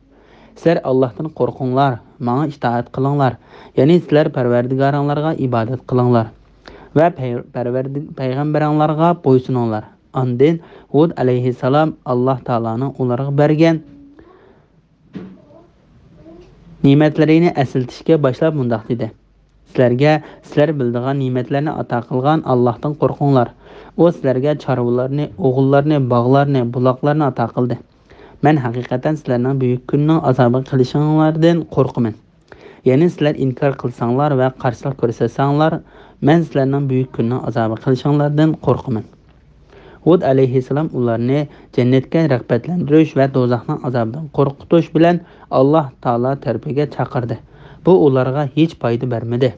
سىلەر ئاللاھتىن قورقۇڭلار، ماڭا ئىتائەت قىلىڭلار. يەنى سىلەر پەرۋەردىگارىڭلارغا ئىبادەت قىلىڭلار ۋە پەي-، پەرۋەردىگ-، پەيغەمبىرىڭلارغا بويسۇنۇڭلار. ئاندىن ھۇد ئەلەيھىسسالام ئاللاھ تائالانىڭ ئۇلارغا بەرگەن نېمەتلىرىنى ئەسلىتىشكە باشلاپ مۇنداق دېدى: سىلەرگە سىلەر بىلىدىغان نېمەتلەرنى ئاتا قىلغان ئاللاھتىن قورقۇڭلار. ئۇ سىلەرگە چارۋىلارنى، ئوغۇللارنى، باغلارنى، بۇلاقلارنى ئاتا قىلدى. مەن ھەقىقەتەن سىلەرنىڭ بۈيۈك كۈننىڭ ئازابىغا قېلىشىڭلاردىن قورقىمەن. يەنى سىلەر ئىنكار قىلساڭلار ۋە قارشىلىق كۆرسەتسەڭلار، مەن سىلەرنىڭ بۈيۈك كۈننىڭ ئازابىغا قېلىشىڭلاردىن قورقىمەن. ھۇد ئەلەيھىسسالام ئۇلارنى جەننەتكە رىغبەتلەندۈرۈش ۋە دوزاخنىڭ ئازابىدىن قورقۇتۇش بىلەن ئاللاھ تائالا تەرىپىگە چاقىردى. بۇ ئۇلارغا ھېچ پايدا بەرمىدى.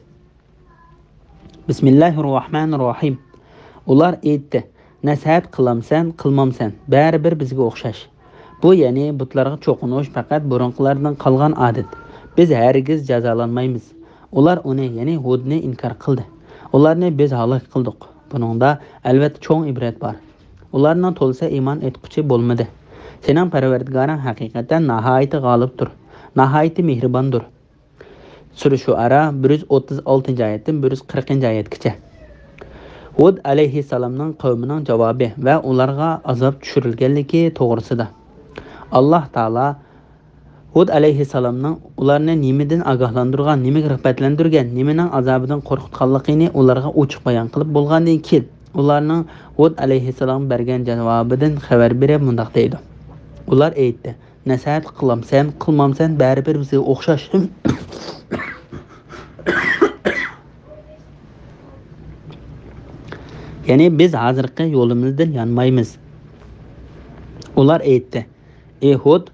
بىسمىللاھىررەھمانىررەھىم. ئۇلار ئېيتتى: نەسىھەت قىلامسەن، قىلمامسەن، بەرىبىر بىزگە ئوخشاش. بۇ، يەنى بۇتلارغا چوقۇنۇش، پەقەت بۇرۇنقىلاردىن قالغان ئادەت. بىز ھەرگىز جازالانمايمىز. ئۇلار ئۇنى، يەنى ھۇدنى ئىنكار قىلدى. ئۇلارنى بىز ھالاك قىلدۇق. بۇنىڭدا، ئەلۋەتتە، چوڭ ئىبرەت بار. ئۇلارنىڭ تولىسى ئىمان ئېيتقۇچى بولمىدى. سېنىڭ پەرۋەردىگارىڭ ھەقىقەتەن ناھايىتى غالىبتۇر، ناھايىتى مېھرىباندۇر. سۈرە شۇئەرا بىر يۈز ئوتتۇز ئالتىنچى ئايەتتىن بىر يۈز قىرىقىنچى ئايەتكىچە. ھۇد ئەلەيھىسسالامنىڭ قەۋمىنىڭ جاۋابى ۋە ئۇلارغا ئازاب چۈشۈرۈلگەنلىكى توغرىسىدا. ئاللاھ تائالا ھۇد ئەلەيھىسسالامنىڭ ئۇلارنى نېمىدىن ئاگاھلاندۇرغان، نېمىگە رىغبەتلەندۈرگەن، نېمىنىڭ ئازابىدىن قورقۇتقانلىقىنى ئۇلارغا ئوچۇق بايان قىلىپ بولغاندىن كېيىن، ئۇلارنىڭ ھۇد ئەلەيھىسسالامغا بەرگەن جاۋابىدىن خەۋەر بېرىپ مۇنداق دەيدۇ: ئۇلار ئېيتتى: نەسىھەت قىلامسەن، قىلمامسەن، بەرىبىر بىزگە ئوخشاش. يەنى بىز ھازىرقى يولىمىزدىن يانمايمىز. ئۇلار ئېيتتى: ئى ھۇد،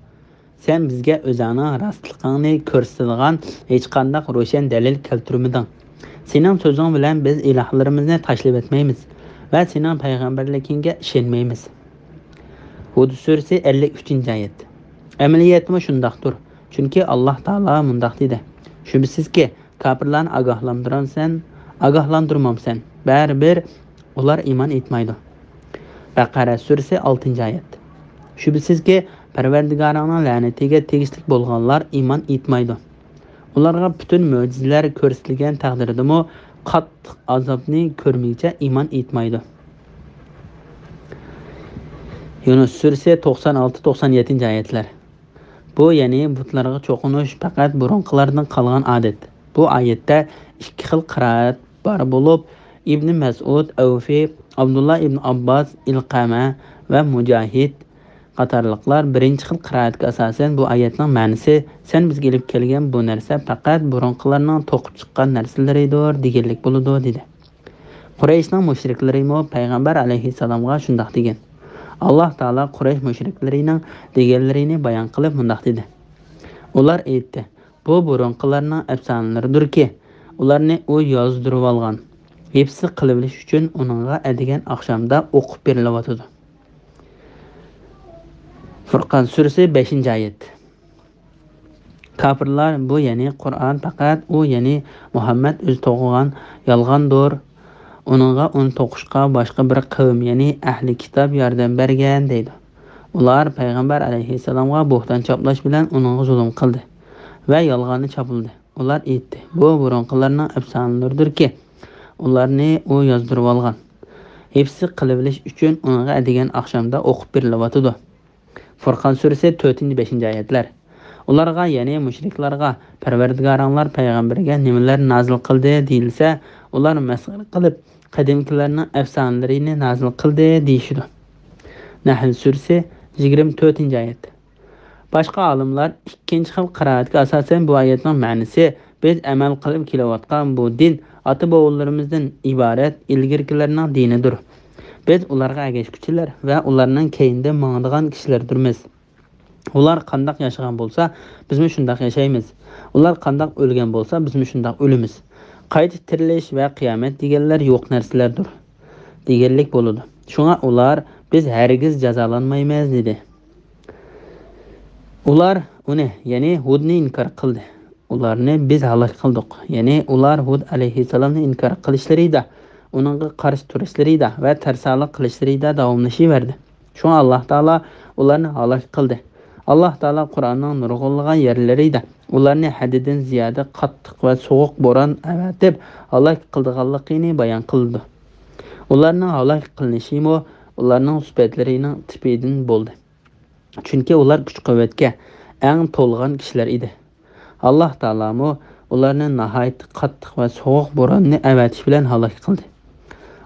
سەن بىزگە ئۆزۈڭنىڭ راستلىقىڭنى كۆرسىتىدىغان ھېچقانداق روشەن دەلىل كەلتۈرمىدىڭ. سېنىڭ سۆزۈڭ بىلەن بىز ئىلاھلىرىمىزنى تاشلىۋەتمەيمىز ۋە سېنىڭ پەيغەمبەرلىكىڭگە ئىشەنمەيمىز. ھۇد سۈرىسى، ئەللىك ئۈچىنچى ئايەت. ئەمەلىيەتمۇ شۇنداقتۇر. چۈنكى ئاللاھ تائالا مۇنداق دېدى: شۈبھىسىزكى، كاپىرلارنى ئاگاھلاندۇرامسەن، ئاگاھلاندۇرمامسەن، بەرىبىر ئۇلار ئىمان ئېيتمايدۇ. بەقەرە سۈرىسى، ئالتىنچى ئايەت. شۈبھىسىزكى، پەرۋەردىگارىڭنىڭ لەنىتىگە تېگىشلىك بولغانلار ئىمان ئېيتمايدۇ. ئۇلارغا پۈتۈن مۆجىزىلەر كۆرسىتىلگەن تەقدىردىمۇ قاتتىق ئازابنى كۆرمىگىچە ئىمان ئېيتمايدۇ. يۇنۇس سۈرىسى، توقسان ئالتە، توقسان يەتتىنچى ئايەتلەر. بۇ، يەنى بۇتلارغا چوقۇنۇش پەقەت بۇرۇنقىلاردىن قالغان ئادەت. بۇ ئايەتتە ئىككى خىل قىرائەت بار بولۇپ، ئىبنى مەسئۇد، ئەۋفى، ئابدۇللا ئىبن ئابباس، ئىلقەمە ۋە مۇجاھىد قاتارلىقلار بىرىنچى خىل قىرائەتكە ئاساسەن بۇ ئايەتنىڭ مەنىسى، سەن بىزگە ئېلىپ كەلگەن بۇ نەرسە پەقەت بۇرۇنقىلارنىڭ توقۇپ چىققان نەرسىلىرىدۇر دېگەنلىك بولىدۇ، دېدى. قۇرەيشنىڭ مۇشرىكلىرىمۇ پەيغەمبەر ئەلەيھىسسالامغا شۇنداق دېگەن. ئاللاھ تائالا قۇرەيش مۇشرىكلىرىنىڭ دېگەنلىرىنى بايان قىلىپ مۇنداق دېدى: ئۇلار ئېيتتى: بۇ بۇرۇنقىلارنىڭ ئەپسانىلىرىدۇركى، ئۇلارنى ئۇ يازدۇرۇۋالغان. ھېپسى قىلىۋېلىش ئۈچۈن ئۇنىڭغا ئەتىگەن ئاخشامدا ئوقۇپ بېرىلىۋاتىدۇ. فۇرقان سۈرىسى، بەشىنچى ئايەت. كاپىرلار، بۇ، يەنى قۇرئان پەقەت ئۇ، يەنى مۇھەممەد ئۆزى توقۇغان يالغاندۇر. ئۇنىڭغا ئۇنى توقۇشقا باشقا بىر قەۋم، يەنى ئەھلى كىتاب ياردەم بەرگەن، دەيدۇ. ئۇلار پەيغەمبەر ئەلەيھىسسالامغا بوھتان چاپلاش بىلەن ئۇنىڭغا زۇلۇم قىلدى ۋە يالغاننى چاپلىدى. ئۇلار ئېيتتى: بۇ بۇرۇنقىلارنىڭ ئەپسانىلىرىدۇركى، ئۇلارنى ئۇ يازدۇرۇۋالغان. ھېپسى قىلىۋېلىش ئۈچۈن ئۇنىڭغا ئەتىگەن ئاخشامدا ئوقۇپ بېرىلىۋاتىدۇ. فۇرقان سۈرىسى، تۆتىنچى، بەشىنچى ئايەتلەر. ئۇلارغا، يەنى مۇشرىكلارغا، پەرۋەردىگارىڭلار پەيغەمبەرگە نېمىلەرنى نازىل قىلدى دېيىلسە، ئۇلار مەسخىرە قىلىپ، قەدىمكىلەرنىڭ ئەپسانىلىرىنى نازىل قىلدى دېيىشىدۇ. نەھل سۈرىسى، يىگىرمە تۆتىنچى ئايەت. باشقا ئالىملار ئىككىنچى خىل قىرائەتكە ئاساسەن بۇ ئايەتنىڭ مەنىسى، بىز ئەمەل قىلىپ كېلىۋاتقان بۇ دىن ئاتا-بوۋىلىرىمىزدىن ئىبارەت ئىلگىرىكىلەرنىڭ دىنىدۇر. بىز ئۇلارغا ئەگەشكۈچىلەر ۋە ئۇلارنىڭ كەينىدە ماڭىدىغان كىشىلەردۇرمىز. ئۇلار قانداق ياشىغان بولسا، بىزمۇ شۇنداق ياشايمىز. ئۇلار قانداق ئۆلگەن بولسا، بىزمۇ شۇنداق ئۆلىمىز. قايتا تىرىلىش ۋە قىيامەت دېگەنلەر يوق نەرسىلەردۇر، دېگەنلىك بولىدۇ. شۇڭا ئۇلار، بىز ھەرگىز جازالانمايمىز، دېدى. ئۇلار ئۇنى، يەنى ھۇدنى ئىنكار قىلدى. ئۇلارنى بىز ھالاك قىلدۇق. يەنى ئۇلار ھۇد ئەلەيھىسسالامنى ئىنكار قىلىشلىرىدا، ئۇنىڭغا قارشى تۇرۇشلىرىدا ۋە تەرسالىق قىلىشلىرىدا داۋاملىشىۋەردى. شۇڭا ئاللاھ تائالا ئۇلارنى ھالاك قىلدى. ئاللاھ تائالا قۇرئاننىڭ نۇرغۇنلىغان يەرلىرىدە ئۇلارنى ھەددىدىن زىيادە قاتتىق ۋە سوغۇق بوران ئەۋەتىپ ھالاك قىلىدىغانلىقىنى بايان قىلىدۇ. ئۇلارنىڭ ھالاك قىلىنىشىمۇ ئۇلارنىڭ سۈپەتلىرىنىڭ تىپىدىن بولدى. چۈنكى ئۇلار كۈچ-قۇۋۋەتكە ئەڭ تولغان كىشىلەر ئىدى. ئاللاھ تائالامۇ ئۇلارنى ناھايىتى قاتتىق ۋە سوغۇق بوراننى ئەۋەتىش بىلەن ھالاك قىلدى.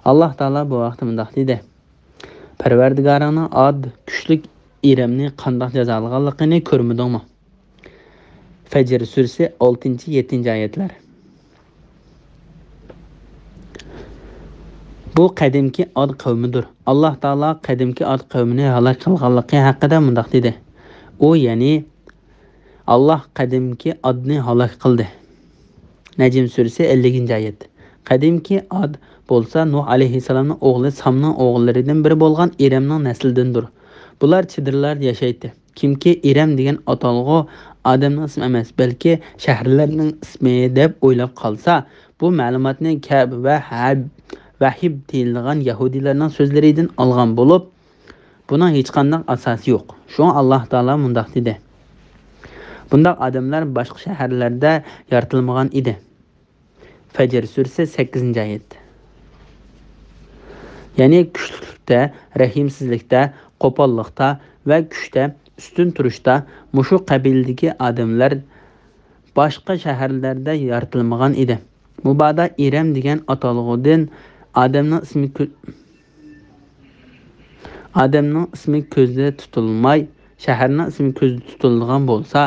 ئاللاھ تائالا بۇ ھەقتە مۇنداق دېدى: پەرۋەردىگارىڭنىڭ ئاد، كۈچلۈك ئىرەمنى قانداق جازالىغانلىقىنى كۆرمىدىڭمۇ؟ فەجر سۈرىسى، ئالتىنچى، يەتتىنچى ئايەتلەر. بۇ قەدىمكى ئاد قەۋمىدۇر. ئاللاھ تائالا قەدىمكى ئاد قەۋمىنى ھالاك قىلغانلىقى ھەققىدە مۇنداق دېدى: ئۇ، يەنى ئاللاھ قەدىمكى ئادنى ھالاك قىلدى. نەجم سۈرىسى، ئەللىكىنچى ئايەت. قەدىمكى ئاد بولسا نۇھ ئەلەيھىسسالامنىڭ ئوغلى سامنىڭ ئوغۇللىرىدىن بىرى بولغان ئىرەمنىڭ نەسلىدىندۇر. بۇلار چېدىرلاردا ياشايتتى. كىمكى ئىرەم دېگەن ئاتالغۇ ئادەمنىڭ ئىسمى ئەمەس، بەلكى شەھەرلەرنىڭ ئىسمى دەپ ئويلاپ قالسا، بۇ مەلۇماتنى كەب ۋە ھەب، ۋەھىب دېيىلىدىغان يەھۇدىيلارنىڭ سۆزلىرىدىن ئالغان بولۇپ، بۇنىڭ ھېچقانداق ئاساسى يوق. شۇڭا ئاللاھ تائالا مۇنداق دېدى: بۇنداق ئادەملەر باشقا شەھەرلەردە يارىتىلمىغان ئىدى. فەجر سۈرىسى، سەككىزىنچى ئايەت. يەنى كۈچلۈكلۈكتە، رەھىمسىزلىكتە، قوپاللىقتا ۋە كۈچتە ئۈستۈن تۇرۇشتا مۇشۇ قەبىلىدىكى ئادەملەر باشقا شەھەرلەردە يارىتىلمىغان ئىدى. مۇبادا ئىرەم دېگەن ئاتالغۇدىن ئادەمنىڭ ئىسمى كۆ-، ئادەمنىڭ ئىسمى كۆزدە تۇتۇلماي، شەھەرنىڭ ئىسمى كۆزدە تۇتۇلىدىغان بولسا،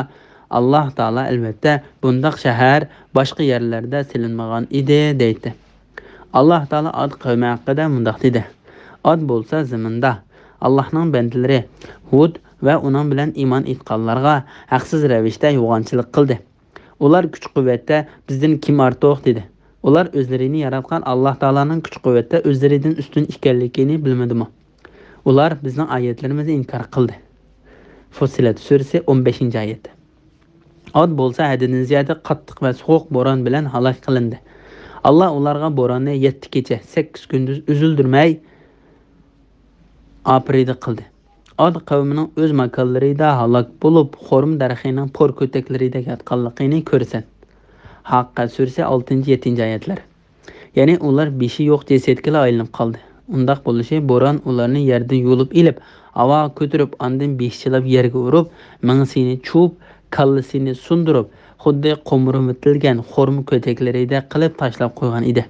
ئاللاھ تائالا ئەلۋەتتە بۇنداق شەھەر باشقا يەرلەردە سېلىنمىغان ئىدى دەيتتى. ئاللاھ تائالا ئاد قەۋمى ھەققىدە مۇنداق دېدى: ئاد بولسا زېمىندا ئاللاھنىڭ بەندىلىرى ھۇد ۋە ئۇنىڭ بىلەن ئىمان ئېيتقانلارغا ھەقسىز رەۋىشتە يوغانچىلىق قىلدى. ئۇلار كۈچ-قۇۋۋەتتە بىزدىن كىم ئارتۇق؟ دېدى. ئۇلار ئۆزلىرىنى ياراتقان ئاللاھ تائالانىڭ كۈچ-قۇۋۋەتتە ئۆزلىرىدىن ئۈستۈن ئىكەنلىكىنى بىلمىدىمۇ؟ ئۇلار بىزنىڭ ئايەتلىرىمىزنى ئىنكار قىلدى. فۇسسىلەت سۈرىسى، ئون بەشىنچى ئايەت. ئاد بولسا ھەددىدىن زىيادە قاتتىق ۋە سوغۇق بوران بىلەن ھالاك قىلىندى. ئاللاھ ئۇلارغا بوراننى يەتتە كېچە، سەككىز كۈندۈز ئۈزۈلدۈرمەي ئاپىرىدە قىلدى. ئاد قەۋمىنىڭ ئۆز ماكانلىرىدا ھالاك بولۇپ، خورما دەرىخىنىڭ پور كۆتەكلىرىدە ياتقانلىقىنى كۆرىسەن. ھاققە سۈرىسى، ئالتىنچى، يەتتىنچى ئايەتلەر. يەنى ئۇلار بېشى يوق جەسەتكىلا ئايلىنىپ قالدى. ئۇنداق بولۇشى بوران ئۇلارنى يەردىن يۇلۇپ ئېلىپ، ھاۋاغا كۆتۈرۈپ، ئاندىن بېشى چىلاپ يەرگە ئۇرۇپ، مېڭىسىنى چۇۋۇپ، كاللىسىنى سۇندۇرۇپ، خۇددى قومۇرۇۋېتىلگەن خورما كۆتەكلىرىدەك قىلىپ تاشلاپ قويغان ئىدى.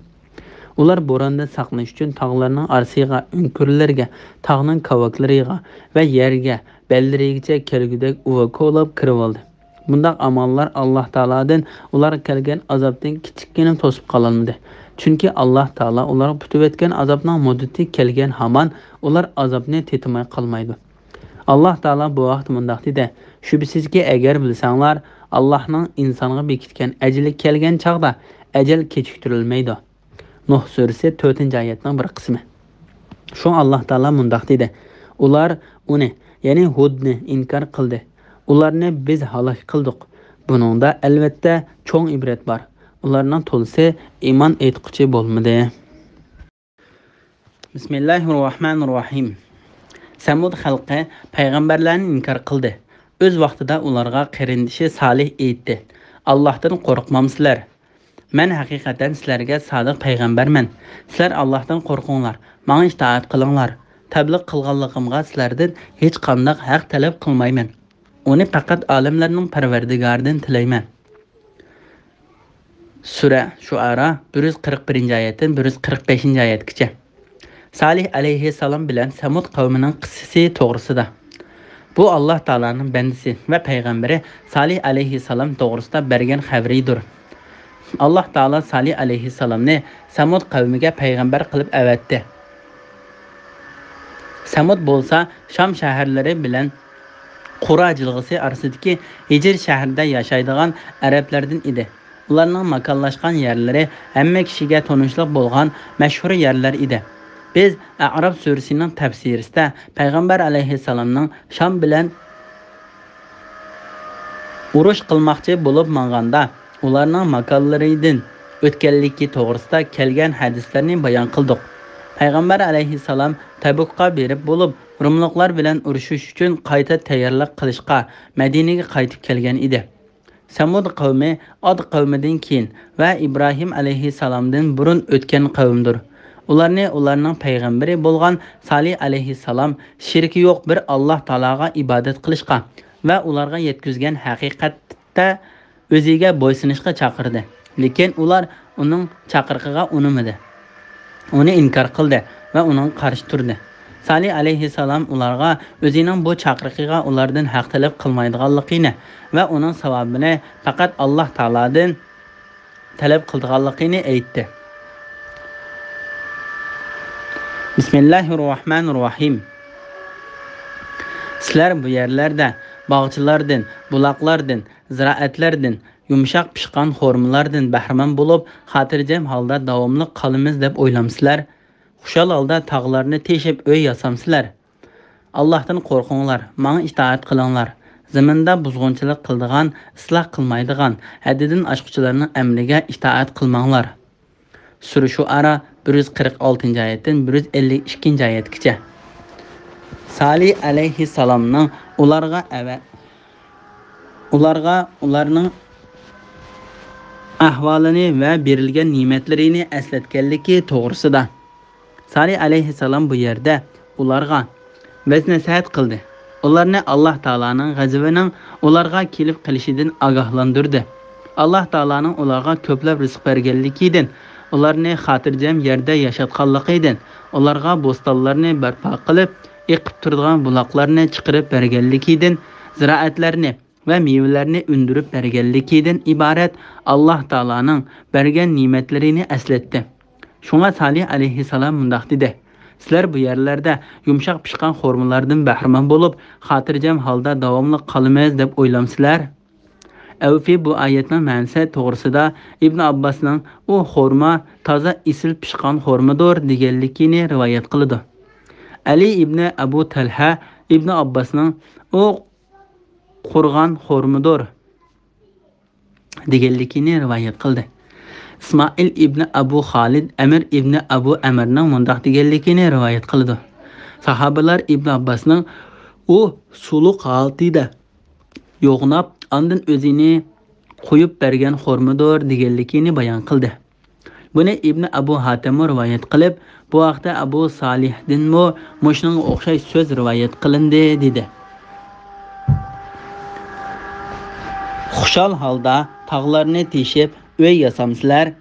ئۇلار بوراندىن ساقلىنىش ئۈچۈن تاغلارنىڭ ئارىسىغا، ئۆڭكۈرلەرگە، تاغنىڭ كاۋاكلىرىغا ۋە يەرگە، بەللىرىگىچە كەلگۈدەك ئۇۋا كولاپ كىرىۋالدى. بۇنداق ئاماللار ئاللاھ تائالادىن ئۇلارغا كەلگەن ئازابتىن كىچىككىنە توسۇپ قالالمىدى. چۈنكى ئاللاھ تائالا ئۇلارغا پۈتۈۋەتكەن ئازابنىڭ مۇددىتى كەلگەن ھامان ئۇلار ئازابنى تېتىماي قالمايدۇ. ئاللاھ تائالا بۇ ھەقتە مۇنداق دېدى: شۈبھىسىزكى، ئەگەر بىلسەڭلار، ئاللاھنىڭ ئىنسانغا بېكىتكەن ئەجىلى كەلگەن چاغدا ئەجەل كېچىكتۈرۈلمەيدۇ. نۇھ سۈرىسى، تۆتىنچى ئايەتنىڭ بىر قىسمى. شۇڭا ئاللاھ تائالا مۇنداق دېدى: ئۇلار ئۇنى، يەنى ھۇدنى ئىنكار قىلدى. ئۇلارنى بىز ھالاك قىلدۇق. بۇنىڭدا ئەلۋەتتە چوڭ ئىبرەت بار. ئۇلارنىڭ تولىسى ئىمان ئېيتقۇچى بولمىدى. بىسمىللاھىررەھمانىررەھىم. سەمۇد خەلقى پەيغەمبەرلەرنى ئىنكار قىلدى. ئۆز ۋاقتىدا ئۇلارغا قېرىندىشى سالىھ ئېيتتى: ئاللاھتىن قورقمامسىلەر؟ مەن ھەقىقەتەن سىلەرگە سادىق پەيغەمبەرمەن. سىلەر ئاللاھتىن قورقۇڭلار، ماڭا ئىتائەت قىلىڭلار. تەبلىغ قىلغانلىقىمغا سىلەردىن ھېچقانداق ھەق تەلەپ قىلمايمەن. ئۇنى پەقەت ئالەملەرنىڭ پەرۋەردىگارىدىن تىلەيمەن. سۈرە شۇئەرا، بىر يۈز قىرىق بىرىنچى ئايەتتىن بىر يۈز قىرىق بەشىنچى ئايەتكىچە. سالىھ ئەلەيھىسسالام بىلەن سەمۇد قەۋمىنىڭ قىسسىسى توغرىسىدا. بۇ ئاللاھ تائالانىڭ بەندىسى ۋە پەيغەمبىرى سالىھ ئەلەيھىسسالام توغرىسىدا بەرگەن خەۋىرىدۇر. ئاللاھ تائالا سالىھ ئەلەيھىسسالامنى سەمۇد قەۋمىگە پەيغەمبەر قىلىپ ئەۋەتتى. سەمۇد بولسا شام شەھەرلىرى بىلەن قۇرا جىلغىسى ئارىسىدىكى ھىجىر شەھىرىدە ياشايدىغان ئەرەبلەردىن ئىدى. ئۇلارنىڭ ماكانلاشقان يەرلىرى ھەممە كىشىگە تونۇشلۇق بولغان مەشھۇر يەرلەر ئىدى. بىز ئەئراف سۈرىسىنىڭ تەپسىرىسىدە پەيغەمبەر ئەلەيھىسسالامنىڭ شام بىلەن ئۇرۇش قىلماقچى بولۇپ ماڭغاندا، ئۇلارنىڭ ماكانلىرىدىن ئۆتكەنلىكى توغرىسىدا كەلگەن ھەدىسلەرنى بايان قىلدۇق. پەيغەمبەر ئەلەيھىسسالام تەبۇكقا بېرىپ بولۇپ، روملۇقلار بىلەن ئۇرۇشۇش ئۈچۈن قايتا تەييارلىق قىلىشقا مەدىنىگە قايتىپ كەلگەن ئىدى. سەمۇد قەۋمى ئاد قەۋمىدىن كېيىن ۋە ئىبراھىم ئەلەيھىسسالامدىن بۇرۇن ئۆتكەن قەۋمدۇر. ئۇلارنى ئۇلارنىڭ پەيغەمبىرى بولغان سالىھ ئەلەيھىسسالام شېرىكى يوق بىر ئاللاھ تائالاغا ئىبادەت قىلىشقا ۋە ئۇلارغا يەتكۈزگەن ھەقىقەتتە ئۆزىگە بويسۇنۇشقا چاقىردى. لېكىن ئۇلار ئۇنىڭ چاقىرىقىغا ئۇنىمىدى. ئۇنى ئىنكار قىلدى ۋە ئۇنىڭغا قارشى تۇردى. سالىھ ئەلەيھىسسالام ئۇلارغا ئۆزىنىڭ بۇ چاقىرىقىغا ئۇلاردىن ھەق تەلەپ قىلمايدىغانلىقىنى ۋە ئۇنىڭ ساۋابىنى پەقەت ئاللاھ تائالادىن تەلەپ قىلىدىغانلىقىنى ئېيتتى. بىسمىللاھىررەھمانىررەھىم. سىلەر بۇ يەرلەردە باغچىلاردىن، بۇلاقلاردىن، زىرائەتلەردىن، يۇمشاق پىشقان خورمىلاردىن بەھرىمەن بولۇپ، خاتىرجەم ھالدا داۋاملىق قالىمىز دەپ ئويلامسىلەر؟ خۇشال ھالدا تاغلارنى تېشىپ ئۆي ياسامسىلەر؟ ئاللاھتىن قورقۇڭلار، ماڭا ئىتائەت قىلىڭلار. زېمىندا بۇزغۇنچىلىق قىلىدىغان، ئىسلاھ قىلمايدىغان، ھەددىدىن ئاشقۇچىلارنىڭ ئەمرىگە ئىتائەت قىلماڭلار. سۈرە شۇئەرا، بىر يۈز قىرىق ئالتىنچى ئايەتتىن بىر يۈز ئەللىك ئىككىنچى ئايەتكىچە. سالىھ ئەلەيھىسسالامنىڭ ئۇلارغا ئەۋە-، ئۇلارغا ئۇلارنىڭ ئەھۋالىنى ۋە بېرىلگەن نېمەتلىرىنى ئەسلەتكەنلىكى توغرىسىدا. سالىھ ئەلەيھىسسالام بۇ يەردە ئۇلارغا ۋەز-نەسىھەت قىلدى. ئۇلارنى ئاللاھ تائالانىڭ غەزىپىنىڭ ئۇلارغا كېلىپ قېلىشىدىن ئاگاھلاندۇردى. ئاللاھ تائالانىڭ ئۇلارغا كۆپلەپ رىزىق بەرگەنلىكىدىن، ئۇلارنى خاتىرجەم يەردە ياشاتقانلىقىدىن، ئۇلارغا بوستانلارنى بەرپا قىلىپ، ئېقىپ تۇرىدىغان بۇلاقلارنى چىقىرىپ بەرگەنلىكىدىن، زىرائەتلەرنى ۋە مېۋىلەرنى ئۈندۈرۈپ بەرگەنلىكىدىن ئىبارەت ئاللاھ تائالانىڭ بەرگەن نېمەتلىرىنى ئەسلەتتى. شۇڭا سالىھ ئەلەيھىسسالام مۇنداق دېدى: «سىلەر بۇ يەرلەردە يۇمشاق پىشقان خورمىلاردىن بەھرىمەن بولۇپ، خاتىرجەم ھالدا داۋاملىق قالىمىز دەپ ئويلامسىلەر؟» ئەۋفى بۇ ئايەتنىڭ مەنىسى توغرىسىدا ئىبن ئابباسنىڭ «ئۇ خورما تازا ئېسىل پىشقان خورمىدۇر» دېگەنلىكىنى رىۋايەت قىلىدۇ. ئەلى ئىبنى ئەبۇ تەلھە ئىبن ئابباسنىڭ «ئۇ قۇرغان خورمىدۇر» دېگەنلىكىنى رىۋايەت قىلدى. ئىسمائىل ئىبنى ئەبۇ خالىد ئەمىر ئىبنى ئەبۇ ئەمىرنىڭ مۇنداق دېگەنلىكىنى رىۋايەت قىلىدۇ. ساھابىلار ئىبن ئابباسنىڭ «ئۇ سۇلۇق ھالىتىدە يوغىناپ، ئاندىن ئۆزىنى قويۇپ بەرگەن خورمىدۇر» دېگەنلىكىنى بايان قىلدى. بۇنى ئىبنى ئەبۇ ھاتەممۇ رىۋايەت قىلىپ، بۇ ھەقتە ئەبۇ سالىھدىنمۇ مۇشۇنىڭغا ئوخشاش سۆز رىۋايەت قىلىندى، دېدى. خۇشال ھالدا تاغلارنى تېشىپ ئۆي ياسامسىلەر؟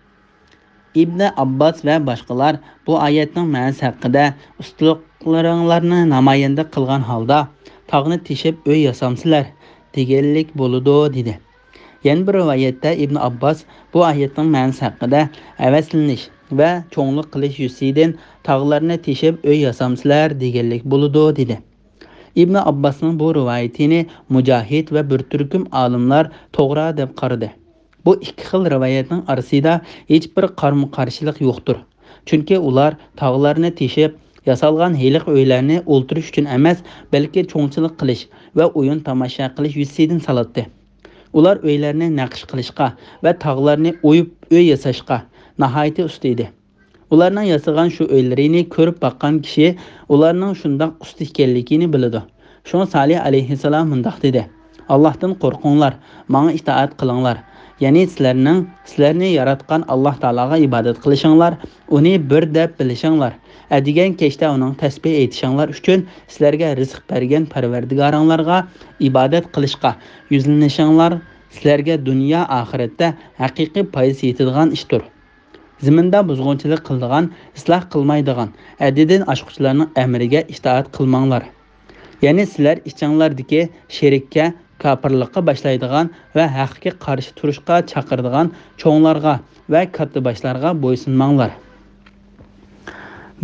ئىبنى ئابباس ۋە باشقىلار بۇ ئايەتنىڭ مەنىسى ھەققىدە «ئۇستىلىقلىرىڭلارنى نامايەندە قىلغان ھالدا تاغنى تېشىپ ئۆي ياسامسىلەر؟» دېگەنلىك بولىدۇ، دېدى. يەنە بىر رىۋايەتتە ئىبن ئابباس بۇ ئايەتنىڭ مەنىسى ھەققىدە «ھەۋەسلىنىش ۋە چوڭلۇق قىلىش يۈزىسىدىن تاغلارنى تېشىپ ئۆي ياسامسىلەر؟» دېگەنلىك بولىدۇ، دېدى. ئىبن ئابباسنىڭ بۇ رىۋايىتىنى مۇجاھىد ۋە بىر تۈركۈم ئالىملار توغرا دەپ قارىدى. بۇ ئىككى خىل رىۋايەتنىڭ ئارىسىدا ھېچبىر قارىمۇ قارشىلىق يوقتۇر. چۈنكى ئۇلار تاغلارنى تېشىپ ياسالغان ھېلىقى ئۆيلەرنى ئولتۇرۇش ئۈچۈن ئەمەس، بەلكى چوڭچىلىق قىلىش ۋە ئويۇن تاماشا قىلىش يۈزىسىدىن سالاتتى. ئۇلار ئۆيلەرنى نەقىش قىلىشقا ۋە تاغلارنى ئويۇپ ئۆي ياساشقا ناھايىتى ئۇستا ئىدى. ئۇلارنىڭ ياسىغان شۇ ئۆيلىرىنى كۆرۈپ باققان كىشى ئۇلارنىڭ شۇنداق ئۇستا ئىكەنلىكىنى بىلىدۇ. شۇڭا سالىھ ئەلەيھىسسالام مۇنداق دېدى: «ئاللاھتىن قورقۇڭلار، ماڭا ئىتائەت قىلىڭلار. يەنى سىلەرنىڭ، سىلەرنى ياراتقان ئاللاھ تائالاغا ئىبادەت قىلىشىڭلار، ئۇنى بىر دەپ بىلىشىڭلار. ئەتىگەن كەچتە ئۇنىڭ تەسبىھ ئېيتىشىڭلار ئۈچۈن سىلەرگە رىزىق بەرگەن پەرۋەردىگارىڭلارغا ئىبادەت قىلىشقا يۈزلىنىشىڭلار سىلەرگە دۇنيا ئاخىرەتتە ھەقىقىي پايدىسى يېتىدىغان ئىشتۇر. زېمىندا بۇزغۇنچىلىق قىلىدىغان، ئىسلاھ قىلمايدىغان، ھەددىدىن ئاشقۇچىلارنىڭ ئەمرىگە ئىتائەت قىلماڭلار. يەنى سىلەر ئىچىڭلاردىكى شېرىككە، كاپىرلىققا باشلايدىغان ۋە ھەققە قارشى تۇرۇشقا چاقىرىدىغان چوڭلارغا ۋە كاتتىباشلارغا بويسۇنماڭلار.»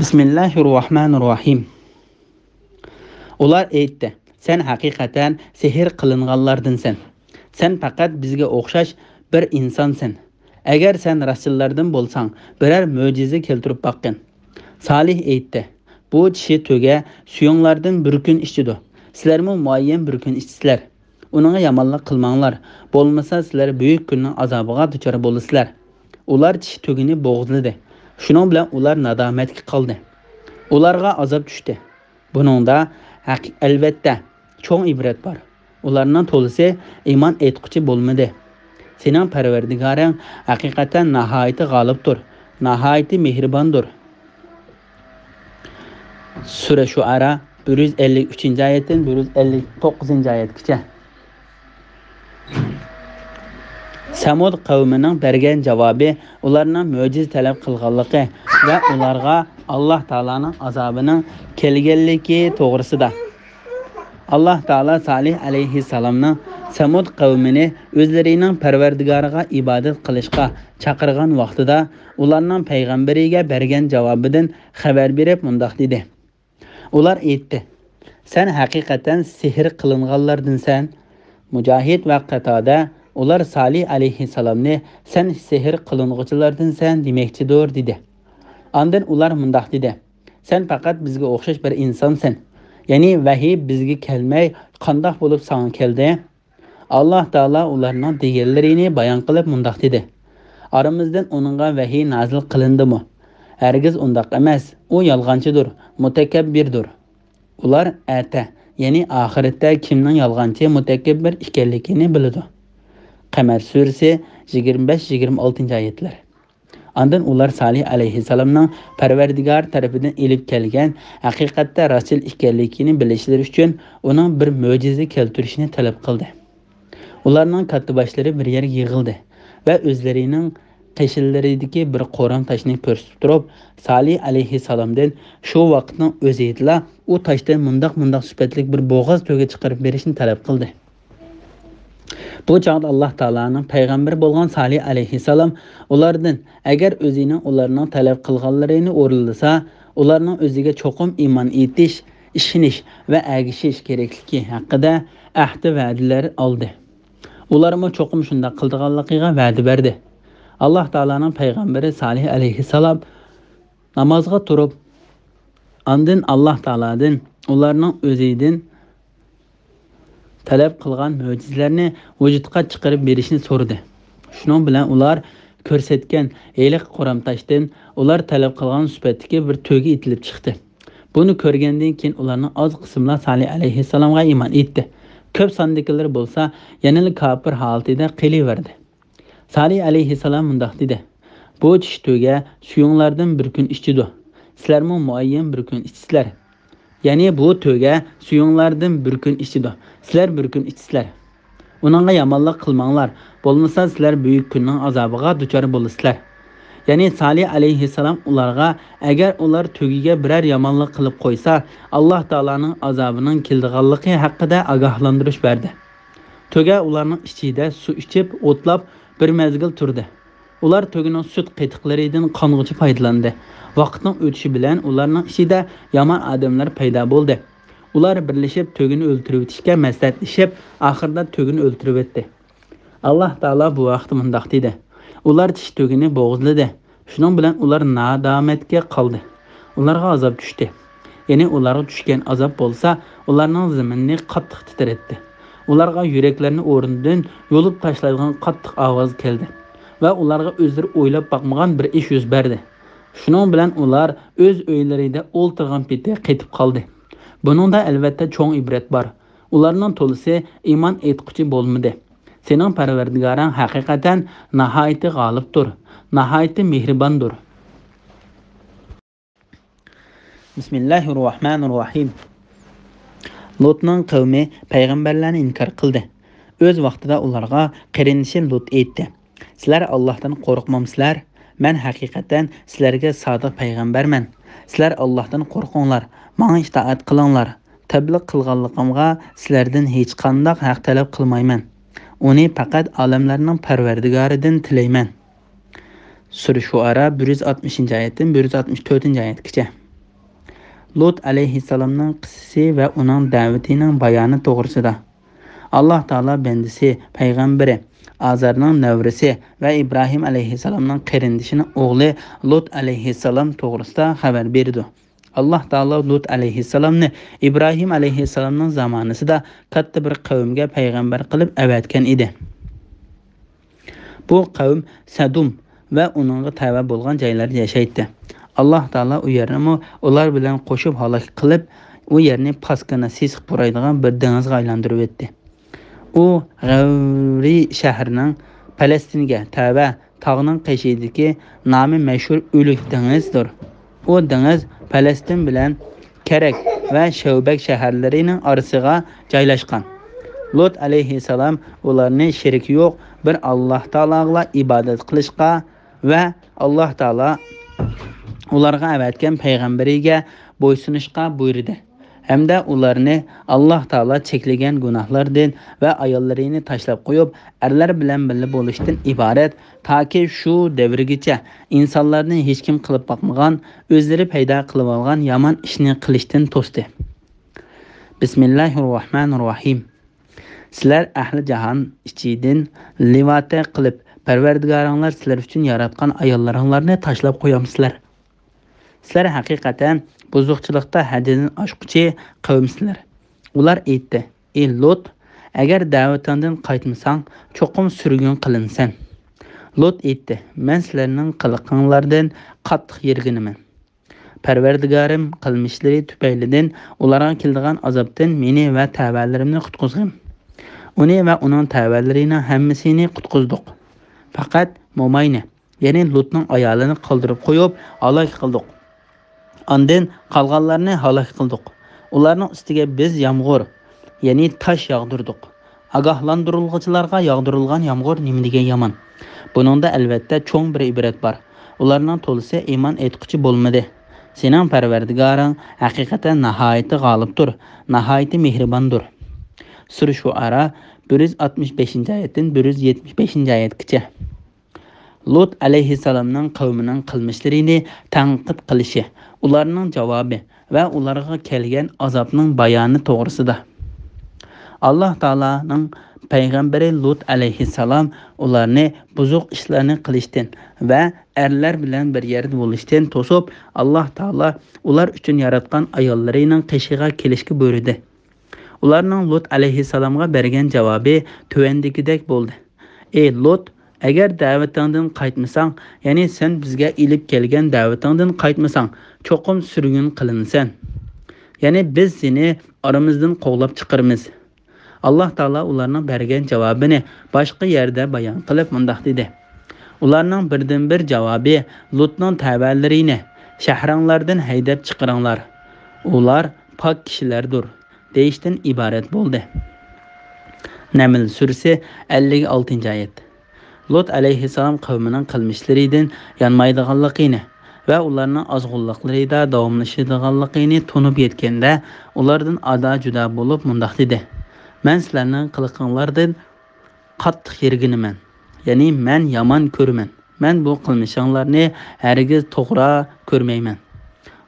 بىسمىللاھىررەھمانىررەھىم. ئۇلار ئېيتتى: «سەن ھەقىقەتەن سېھىر قىلىنغانلاردىنسەن. سەن پەقەت بىزگە ئوخشاش بىر ئىنسانسەن. ئەگەر سەن راستچىللاردىن بولساڭ، بىرەر مۆجىزە كەلتۈرۈپ باققىن.» سالىھ ئېيتتى: «بۇ چىشى تۆگە سۈيۈڭلاردىن بىر كۈن ئىچىدۇ. سىلەرمۇ مۇئەييەن بىر كۈن ئىچىسىلەر. ئۇنىڭغا يامانلىق قىلماڭلار، بولمىسا سىلەر بۈيۈك كۈننىڭ ئازابىغا دۇچار بولىسىلەر.» ئۇلار چىشى تۆگىنى بوغۇزلىدى. شۇنىڭ بىلەن ئۇلار نادامەتكە قالدى. ئۇلارغا ئازاب چۈشتى. بۇنىڭدا ھەق-، ئەلۋەتتە، چوڭ ئىبرەت بار. ئۇلارنىڭ تولىسى ئىمان ئېيتقۇچى بولمىدى. سېنىڭ پەرۋەردىگارىڭ ھەقىقەتەن ناھايىتى غالىبتۇر، ناھايىتى مېھرىباندۇر. سۈرە شۇئەرا، بىر يۈز ئەللىك ئۈچىنچى ئايەتتىن بىر يۈز ئەللىك توققۇزىنچى ئايەتكىچە. سەمۇد قەۋمىنىڭ بەرگەن جاۋابى ئۇلارنىڭ مۆجىزە تەلەپ قىلغانلىقى ۋە ئۇلارغا ئاللاھ تائالانىڭ ئازابىنىڭ كەلگەنلىكى توغرىسىدا. ئاللاھ تائالا سالىھ ئەلەيھىسسالامنىڭ سەمۇد قەۋمىنى ئۆزلىرىنىڭ پەرۋەردىگارىغا ئىبادەت قىلىشقا چاقىرغان ۋاقتىدا ئۇلارنىڭ پەيغەمبىرىگە بەرگەن جاۋابىدىن خەۋەر بېرىپ مۇنداق دېدى. ئۇلار ئېيتتى: «سەن ھەقىقەتەن سېھىر قىلىنغانلاردىنسەن.» مۇجاھىد ۋە قاتادە ئۇلار سالىھ ئەلەيھىسسالامنى «سەن سېھىر قىلىنغۇچىلاردىنسەن» دېمەكچىدۇر، دېدى. ئاندىن ئۇلار مۇنداق دېدى: «سەن پەقەت بىزگە ئوخشاش بىر ئىنسانسەن. يەنى ۋەھىي بىزگە كەلمەي قانداق بولۇپ ساڭا كەلدى؟» ئاللاھ تائالا ئۇلارنىڭ دېگەنلىرىنى بايان قىلىپ مۇنداق دېدى: «ئارىمىزدىن ئۇنىڭغا ۋەھىي نازىل قىلىندىمۇ؟ ھەرگىز ئۇنداق ئەمەس، ئۇ يالغانچىدۇر، مۇتەكەببىردۇر.» ئۇلار ئەتە، يەنى ئاخىرەتتە كىمنىڭ يالغانچى، مۇتەكەببىر ئىكەنلىكىنى بىلىدۇ. قەمەر سۈرىسى، يىگىرمە بەش، يىگىرمە ئالتىنچى ئايەتلەر. ئاندىن ئۇلار سالىھ ئەلەيھىسسالامنىڭ پەرۋەردىگار تەرىپىدىن ئېلىپ كەلگەن ھەقىقەتتە راستچىل ئىكەنلىكىنى بىلىشلىرى ئۈچۈن ئۇنىڭ بىر مۆجىزە كەلتۈرۈشىنى تەلەپ قىلدى. ئۇلارنىڭ كاتتىباشلىرى بىر يەرگە يىغىلدى ۋە ئۆزلىرىنىڭ قېشىلىرىدىكى بىر قورام تاشنى كۆرسىتىپ تۇرۇپ، سالىھ ئەلەيھىسسالامدىن شۇ ۋاقىتنىڭ ئۆزىدىلا ئۇ تاشتىن مۇنداق، مۇنداق سۈپەتلىك بىر بوغاز تۆگە چىقىرىپ بېرىشنى تەلەپ قىلدى. بۇ چاغدا ئاللاھ تائالانىڭ پەيغەمبىرى بولغان سالىھ ئەلەيھىسسالام ئۇلاردىن، ئەگەر ئۆزىنىڭ ئۇلارنىڭ تەلەپ قىلغانلىرىنى ئورۇنلىسا، ئۇلارنىڭ ئۆزىگە چوقۇم ئىمان ئېيتىش، ئىشىنىش ۋە ئەگىشىش كېرەكلىكى ھەققىدە ئەھدى ۋەدىلەر ئالدى. ئۇلارمۇ چوقۇم شۇنداق قىلىدىغانلىقىغا ۋەدە بەردى. ئاللاھ تائالانىڭ پەيغەمبىرى سالىھ ئەلەيھىسسالام نامازغا تۇرۇپ، ئاندىن ئاللاھ تائالادىن ئۇلارنىڭ ئۆزىدىن تەلەپ قىلغان مۆجىزىلەرنى ۋۇجۇدقا چىقىرىپ بېرىشنى سورىدى. شۇنىڭ بىلەن ئۇلار كۆرسەتكەن ھېلىقى قورام تاشتىن ئۇلار تەلەپ قىلغان سۈپەتتىكى بىر تۆگە ئېتىلىپ چىقتى. بۇنى كۆرگەندىن كېيىن ئۇلارنىڭ ئاز قىسمىلا سالىھ ئەلەيھىسسالامغا ئىمان ئېيتتى. كۆپ ساندىكىلىرى بولسا يەنىلا كاپىر ھالىتىدە قېلىۋەردى. سالىھ ئەلەيھىسسالام مۇنداق دېدى: «بۇ چىش تۆگە سۈيۈڭلاردىن بىر كۈن ئىچىدۇ. سىلەرمۇ مۇئەييەن بىر كۈن ئىچىسىلەر.» يەنى بۇ تۆگە سۈيۈڭلاردىن بىر كۈن ئىچىدۇ. سىلەر بىر كۈن ئىچىسىلەر. ئۇنىڭغا يامانلىق قىلماڭلار، بولمىسا سىلەر بۈيۈك كۈننىڭ ئازابىغا دۇچار بولىسىلەر. يەنى سالىھ ئەلەيھىسسالام ئۇلارغا، ئەگەر ئۇلار تۆگىگە بىرەر يامانلىق قىلىپ قويسا، ئاللاھ تائالانىڭ ئازابىنىڭ كېلىدىغانلىقى ھەققىدە ئاگاھلاندۇرۇش بەردى. تۆگە ئۇلارنىڭ ئىچىدە سۇ ئىچىپ، ئوتلاپ، بىر مەزگىل تۇردى. ئۇلار تۆگىنىڭ سۈت قېتىقلىرىدىن قانغۇچە پايدىلاندى. ۋاقىتنىڭ ئۆتۈشى بىلەن ئۇلارنىڭ ئىچىدە يامان ئادەملەر پەيدا بولدى. ئۇلار بىرلىشىپ تۆگىنى ئۆلتۈرۈۋېتىشكە مەسلىھەتلىشىپ، ئاخىرىدا تۆگىنى ئۆلتۈرۈۋەتتى. ئاللاھ تائالا بۇ ھەقتە مۇنداق دېدى: «ئۇلار چىش تۆگىنى بوغۇزلىدى. شۇنىڭ بىلەن ئۇلار نادامەتكە قالدى. ئۇلارغا ئازاب چۈشتى.» يەنى ئۇلارغا چۈشكەن ئازاب بولسا ئۇلارنىڭ زېمىنىنى قاتتىق تىترەتتى. ئۇلارغا يۈرەكلىرىنى ئورنىدىن يۇلۇپ تاشلايدىغان قاتتىق ئاۋاز كەلدى ۋە ئۇلارغا ئۆزلىرى ئويلاپ باقمىغان بىر ئىش يۈز بەردى. شۇنىڭ بىلەن ئۇلار ئۆز ئۆيلىرىدە ئولتۇرغان پېتى قېتىپ قالدى. بۇنىڭدا ئەلۋەتتە چوڭ ئىبرەت بار. ئۇلارنىڭ تولىسى ئىمان ئېيتقۇچى بولمىدى. سېنىڭ پەرۋەردىگارىڭ ھەقىقەتەن ناھايىتى غالىبتۇر، ناھايىتى مېھرىباندۇر. بىسمىللاھىررەھمانىررەھىم. لۇتنىڭ قەۋمى پەيغەمبەرلەرنى ئىنكار قىلدى. ئۆز ۋاقتىدا ئۇلارغا قېرىندىشى لۇت ئېيتتى: «سىلەر ئاللاھتىن قورقمامسىلەر؟ مەن ھەقىقەتەن سىلەرگە سادىق پەيغەمبەرمەن. سىلەر ئاللاھتىن قورقۇڭلار، ماڭا ئىتائەت قىلىڭلار. تەبلىغ قىلغانلىقىمغا سىلەردىن ھېچقانداق ھەق تەلەپ قىلمايمەن. ئۇنى پەقەت ئالەملەرنىڭ پەرۋەردىگارىدىن تىلەيمەن.» سۈرە شۇئەرا بىر يۈز ئاتمىشىنچى ئايەتتىن بىر يۈز ئاتمىش تۆتىنچى ئايەتكىچە. لۇت ئەلەيھىسسالامنىڭ قىسسىسى ۋە ئۇنىڭ دەۋىتىنىڭ بايانى توغرىسىدا. ئاللاھ تائالا بەندىسى، پەيغەمبىرى، ئازەرنىڭ نەۋرىسى ۋە ئىبراھىم ئەلەيھىسسالامنىڭ قېرىندىشىنىڭ ئوغلى لۇت ئەلەيھىسسالام توغرىسىدا خەۋەر بېرىدۇ. ئاللاھ تائالا لۇت ئەلەيھىسسالامنى ئىبراھىم ئەلەيھىسسالامنىڭ زامانىسىدا كاتتا بىر قەۋمگە پەيغەمبەر قىلىپ ئەۋەتكەن ئىدى. بۇ قەۋم سەدۇم ۋە ئۇنىڭغا تەۋە بولغان جايلاردا ياشايتتى. ئاللاھ تائالا ئۇ يەرنىمۇ ئۇلار بىلەن قوشۇپ ھالاك قىلىپ، ئۇ يەرنى پاسكىنا سېسىق پۇرايدىغان بىر دېڭىزغا ئايلاندۇرۇۋەتتى. ئۇ غەۋرى شەھىرىنىڭ پەلەستىنگە تەۋە تاغنىڭ قېشىدىكى نامى مەشھۇر ئۆلۈك دېڭىزدۇر. ئۇ دېڭىز پەلەستىن بىلەن كەرەك ۋە شەۋبەك شەھەرلىرىنىڭ ئارىسىغا جايلاشقان. لۇت ئەلەيھىسسالام ئۇلارنى شېرىكى يوق بىر ئاللاھ تائالاغىلا ئىبادەت قىلىشقا ۋە ئاللاھ تائالا ئۇلارغا ئەۋەتكەن پەيغەمبىرىگە بويسۇنۇشقا بۇيرۇدى ھەمدە ئۇلارنى ئاللاھ تائالا چەكلىگەن گۇناھلاردىن ۋە ئاياللىرىنى تاشلاپ قويۇپ، ئەرلەر بىلەن بىللە بولۇشتىن ئىبارەت، تاكى شۇ دەۋرگىچە ئىنسانلاردىن ھېچكىم قىلىپ باقمىغان، ئۆزلىرى پەيدا قىلىۋالغان يامان ئىشنى قىلىشتىن توستى. بىسمىللاھىررەھمانىررەھىم. سىلەر ئەھلى جاھان ئىچىدىن لىۋاتە قىلىپ، پەرۋەردىگارىڭلار سىلەر ئۈچۈن ياراتقان ئاياللىرىڭلارنى تاشلاپ قويامسىلەر؟ سىلەر ھەقىقەتەن بۇزۇقچىلىقتا ھەددىدىن ئاشقۇچى قەۋمسىلەر. ئۇلار ئېيتتى: «ئى لۇت، ئەگەر دەۋىتىڭدىن قايتمىساڭ، چوقۇم سۈرگۈن قىلىنىسەن.» لۇت ئېيتتى: «مەن سىلەرنىڭ قىلىقىڭلاردىن قاتتىق يىرگىنىمەن. پەرۋەردىگارىم قىلمىشلىرى تۈپەيلىدىن ئۇلارغا كېلىدىغان ئازابتىن مېنى ۋە تەۋەلىرىمنى قۇتقۇزغىن. ئۇنى ۋە ئۇنىڭ تەۋەلىرىنىڭ ھەممىسىنى قۇتقۇزدۇق. پەقەت موماينى، يەنى لۇتنىڭ ئايالىنى قالدۇرۇپ قويۇپ، ھالاك قىلدۇق. ئاندىن قالغانلارنى ھالاك قىلدۇق. ئۇلارنىڭ ئۈستىگە بىز يامغۇر، يەنى تاش ياغدۇردۇق. ئاگاھلاندۇرۇلغۇچىلارغا ياغدۇرۇلغان يامغۇر نېمە دېگەن يامان! بۇنىڭدا ئەلۋەتتە چوڭ بىر ئىبرەت بار. ئۇلارنىڭ تولىسى ئىمان ئېيتقۇچى بولمىدى. سېنىڭ پەرۋەردىگارىڭ ھەقىقەتەن ناھايىتى غالىبتۇر، ناھايىتى مېھرىباندۇر. سۈرە شۇئەرا، بىر يۈز ئاتمىش بەشىنچى ئايەتتىن بىر يۈز يەتمىش بەشىنچى ئايەتكىچە. لۇت ئەلەيھىسسالامنىڭ قەۋمىنىڭ قىلمىشلىرىنى تەنقىد قىلىشى، ئۇلارنىڭ جاۋابى ۋە ئۇلارغا كەلگەن ئازابنىڭ بايانى توغرىسىدا. ئاللاھ تائالانىڭ پەيغەمبىرى لۇت ئەلەيھىسسالام ئۇلارنى بۇزۇق ئىشلارنى قىلىشتىن ۋە ئەرلەر بىلەن بىر يەردە بولۇشتىن توسۇپ، ئاللاھ تائالا ئۇلار ئۈچۈن ياراتقان ئاياللىرىنىڭ قېشىغا كېلىشكە بۇيرۇدى. ئۇلارنىڭ لۇت ئەلەيھىسسالامغا بەرگەن جاۋابى تۆۋەندىكىدەك بولدى: ئى لۇت، ئەگەر دەۋىتىڭدىن قايتمىساڭ، يەنى سەن بىزگە ئېلىپ كەلگەن دەۋىتىڭدىن قايتمىساڭ، چوقۇم سۈرگۈن قىلىنىسەن. يەنى بىز سېنى ئارىمىزدىن قوغلاپ چىقىرىمىز. ئاللاھ تائالا ئۇلارنىڭ بەرگەن جاۋابىنى باشقا يەردە بايان قىلىپ مۇنداق دېدى: ئۇلارنىڭ بىردىنبىر جاۋابى لۇتنىڭ تەۋەلىرىنى شەھىرىڭلاردىن ھەيدەپ چىقىرىڭلار. ئۇلار پاك كىشىلەردۇر دېيىشتىن ئىبارەت بولدى. نەمل سۈرىسى، ئەللىك ئالتىنچى ئايەت. لۇت ئەلەيھىسسالام قەۋمىنىڭ قىلمىشلىرىدىن يانمايدىغانلىقىنى ۋە ئۇلارنىڭ ئازغۇنلۇقلىرىدا داۋاملىشىدىغانلىقىنى تونۇپ يەتكەندە، ئۇلاردىن ئادا-جۇدا بولۇپ مۇنداق دېدى: مەن سىلەرنىڭ قىلىقىڭلاردىن قاتتىق يىرگىنىمەن، يەنى مەن يامان كۆرىمەن. مەن بۇ قىلمىشىڭلارنى ھەرگىز توغرا كۆرمەيمەن.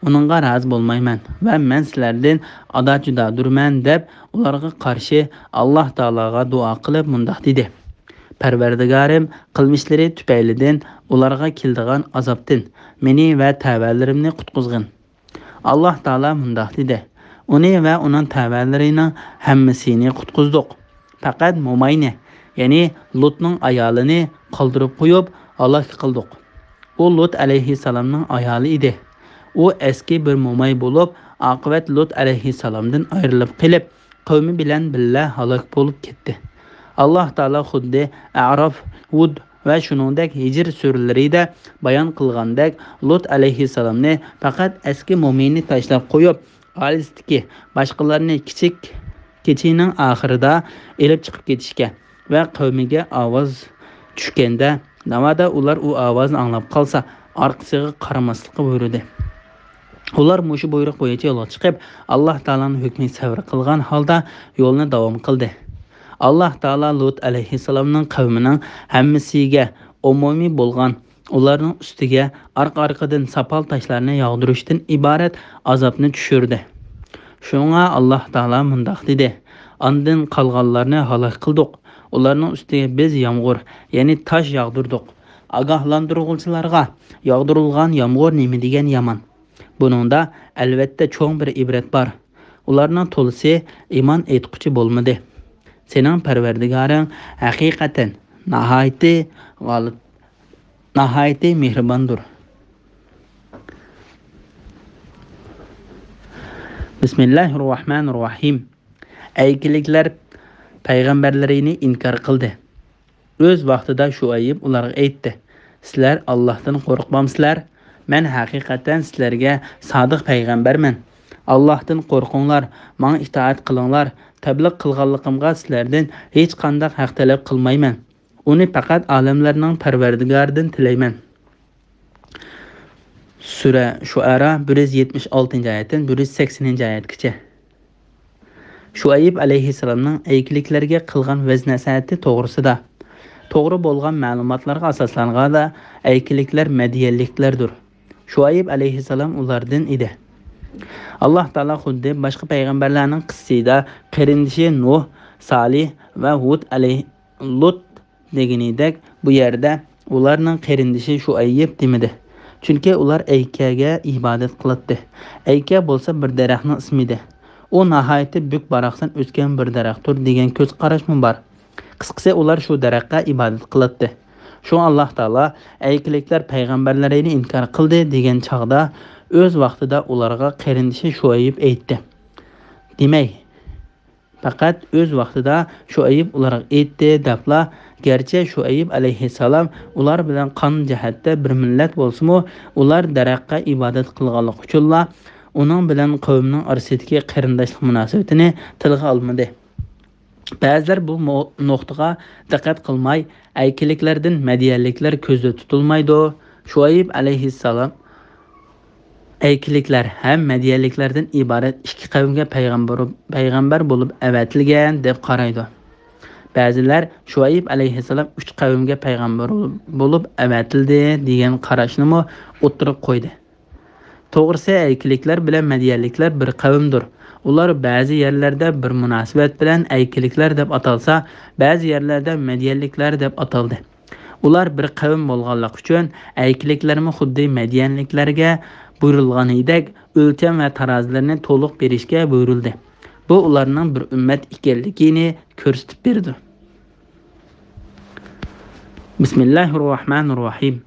ئۇنىڭغا رازى بولمايمەن ۋە مەن سىلەردىن ئادا-جۇدادۇرمەن، دەپ ئۇلارغا قارشى ئاللاھ تائالاغا دۇئا قىلىپ مۇنداق دېدى: پەرۋەردىگارىم، قىلمىشلىرى تۈپەيلىدىن ئۇلارغا كېلىدىغان ئازابتىن مېنى ۋە تەۋەلىرىمنى قۇتقۇزغىن. ئاللاھ تائالا مۇنداق دېدى: ئۇنى ۋە ئۇنىڭ تەۋەلىرىنىڭ ھەممىسىنى قۇتقۇزدۇق. پەقەت موماينى، يەنى لۇتنىڭ ئايالىنى قالدۇرۇپ قويۇپ ھالاك قىلدۇق. ئۇ لۇت ئەلەيھىسسالامنىڭ ئايالى ئىدى. ئۇ ئەسكى بىر موماي بولۇپ، ئاقىۋەت لۇت ئەلەيھىسسالامدىن ئايرىلىپ قېلىپ، قەۋمى بىلەن بىللە ھالاك بولۇپ كەتتى. ئاللاھ تائالا خۇددى ئەراف، ھۇد ۋە شۇنىڭدەك ھىجر سۈرىلىرىدە بايان قىلغاندەك، لۇت ئەلەيھىسسالامنى پەقەت ئەسكى مومىيىنى تاشلاپ قويۇپ، ئائىلىسىدىكى باشقىلارنى كىچىك كېچىنىڭ ئاخىرىدا ئېلىپ چىقىپ كېتىشكە ۋە قەۋمىگە ئاۋاز چۈشكەندە، ناۋادا ئۇلار ئۇ ئاۋازنى ئاڭلاپ قالسا، ئارقىسىغا قارىماسلىققا بۇيرۇدى. ئۇلار مۇشۇ بۇيرۇق بويىچە يولغا چىقىپ، ئاللاھ تائالانىڭ ھۆكمىگە سەۋر قىلغان ھالدا يولىنى داۋام قىلدى. ئاللاھ تائالا لۇت ئەلەيھىسسالامنىڭ قەۋمىنىڭ ھەممىسىگە ئومۇمىي بولغان، ئۇلارنىڭ ئۈستىگە ئارقا-ئارقىدىن ساپال تاشلارنى ياغدۇرۇشتىن ئىبارەت ئازابنى چۈشۈردى. شۇڭا ئاللاھ تائالا مۇنداق دېدى: ئاندىن قالغانلارنى ھالاك قىلدۇق. ئۇلارنىڭ ئۈستىگە بىز يامغۇر، يەنى تاش ياغدۇردۇق. ئاگاھلاندۇرغۇچىلارغا ياغدۇرۇلغان يامغۇر نېمە دېگەن يامان! بۇنىڭدا ئەلۋەتتە چوڭ بىر ئىبرەت بار. ئۇلارنىڭ تولىسى ئىمان ئېيتقۇچى بولمىدى. سېنىڭ پەرۋەردىگارىڭ ھەقىقەتەن ناھايىتى غالىب، ناھايىتى مېھرىباندۇر. بىسمىللاھىررەھمانىررەھىم. ئەيكىلىكلەر پەيغەمبەرلىرىنى ئىنكار قىلدى. ئۆز ۋاقتىدا شۇئەيب ئۇلارغا ئېيتتى: سىلەر ئاللاھتىن قورقمامسىلەر؟ مەن ھەقىقەتەن سىلەرگە سادىق پەيغەمبەرمەن. ئاللاھتىن قورقۇڭلار، ماڭا ئىتائەت قىلىڭلار. تەبلىغ قىلغانلىقىمغا سىلەردىن ھېچقانداق ھەق تەلەپ قىلمايمەن. ئۇنى پەقەت ئالەملەرنىڭ پەرۋەردىگارىدىن تىلەيمەن. سۈرە شۇئەرا، بىر يۈز يەتمىش ئالتىنچى ئايەتتىن بىر يۈز سەكسىنىنچى ئايەتكىچە. شۇئەيب ئەلەيھىسسالامنىڭ ئەيكىلىكلەرگە قىلغان ۋەز-نەسىھەتى توغرىسىدا. توغرا بولغان مەلۇماتلارغا ئاساسلانغاندا، ئەيكىلىكلەر مەديەنلىكلەردۇر. شۇئەيب ئەلەيھىسسالام ئۇلاردىن ئىدى. ئاللاھ تائالا خۇددى باشقا پەيغەمبەرلەرنىڭ قىسسىسىدا قېرىندىشى نۇھ، سالىھ ۋە ھۇد ئەلەي-، لۇت دېگىنىدەك، بۇ يەردە ئۇلارنىڭ قېرىندىشى شۇئەيب دېمىدى. چۈنكى ئۇلار ئەيكەگە ئىبادەت قىلاتتى. ئەيكە بولسا بىر دەرەخنىڭ ئىسمى ئىدى. ئۇ ناھايىتى بۈك-باراقسان ئۆسكەن بىر دەرەختۇر دېگەن كۆز قاراشمۇ بار. قىسقىسى، ئۇلار شۇ دەرەخكە ئىبادەت قىلاتتى. شۇڭا ئاللاھ تائالا ئەيكىلىكلەر پەيغەمبەرلىرىنى ئىنكار قىلدى دېگەن چاغدا، ئۆز ۋاقتىدا ئۇلارغا قېرىندىشى شۇئەيب ئېيتتى. دېمەي، پەقەت ئۆز ۋاقتىدا شۇئەيب ئۇلارغا ئېيتتى دەپلا، گەرچە شۇئەيب ئەلەيھىسسالام ئۇلار بىلەن قان جەھەتتە بىر مىللەت بولسىمۇ، ئۇلار دەرەخكە ئىبادەت قىلغانلىقى ئۈچۈنلا ئۇنىڭ بىلەن قەۋمىنىڭ ئارىسىدىكى قېرىنداشلىق مۇناسىۋىتىنى تىلغا ئالمىدى. بەزىلەر بۇ مو-، نۇقتىغا دىققەت قىلماي، ئەيكىلىكلەردىن مەديەنلىكلەر كۆزدە تۇتۇلمايدۇ. شۇئەيب ئەلەيھىسسالام ئەيكىلىكلەر ھەم مەديەنلىكلەردىن ئىبارەت ئىككى قەۋمگە پەيغەمبەر، پەيغەمبەر بولۇپ ئەۋەتىلگەن دەپ قارايدۇ. بەزىلەر شۇئەيب ئەلەيھىسسالام ئۈچ قەۋمگە پەيغەمبەر بولۇپ ئەۋەتىلدى دېگەن قاراشنىمۇ ئوتتۇرىغا قويدى. توغرىسى، ئەيكىلىكلەر بىلەن مەديەنلىكلەر بىر قەۋمدۇر. ئۇلار بەزى يەرلەردە بىر مۇناسىۋەت بىلەن ئەيكىلىكلەر دەپ ئاتالسا، بەزى يەرلەردە مەديەنلىكلەر دەپ ئاتالدى. ئۇلار بىر قەۋم بولغانلىقى ئۈچۈن، ئەيكىلىكلەرمۇ خۇددى مەديەنلىكلەرگە بۇيرۇلغىنىدەك ئۆلچەم ۋە تارازىلىرىنى تولۇق بېرىشكە بۇيرۇلدى. بۇ ئۇلارنىڭ بىر ئۈممەت ئىكەنلىكىنى كۆرسىتىپ بېرىدۇ. بىسمىللاھىر راھمانىر راھىم.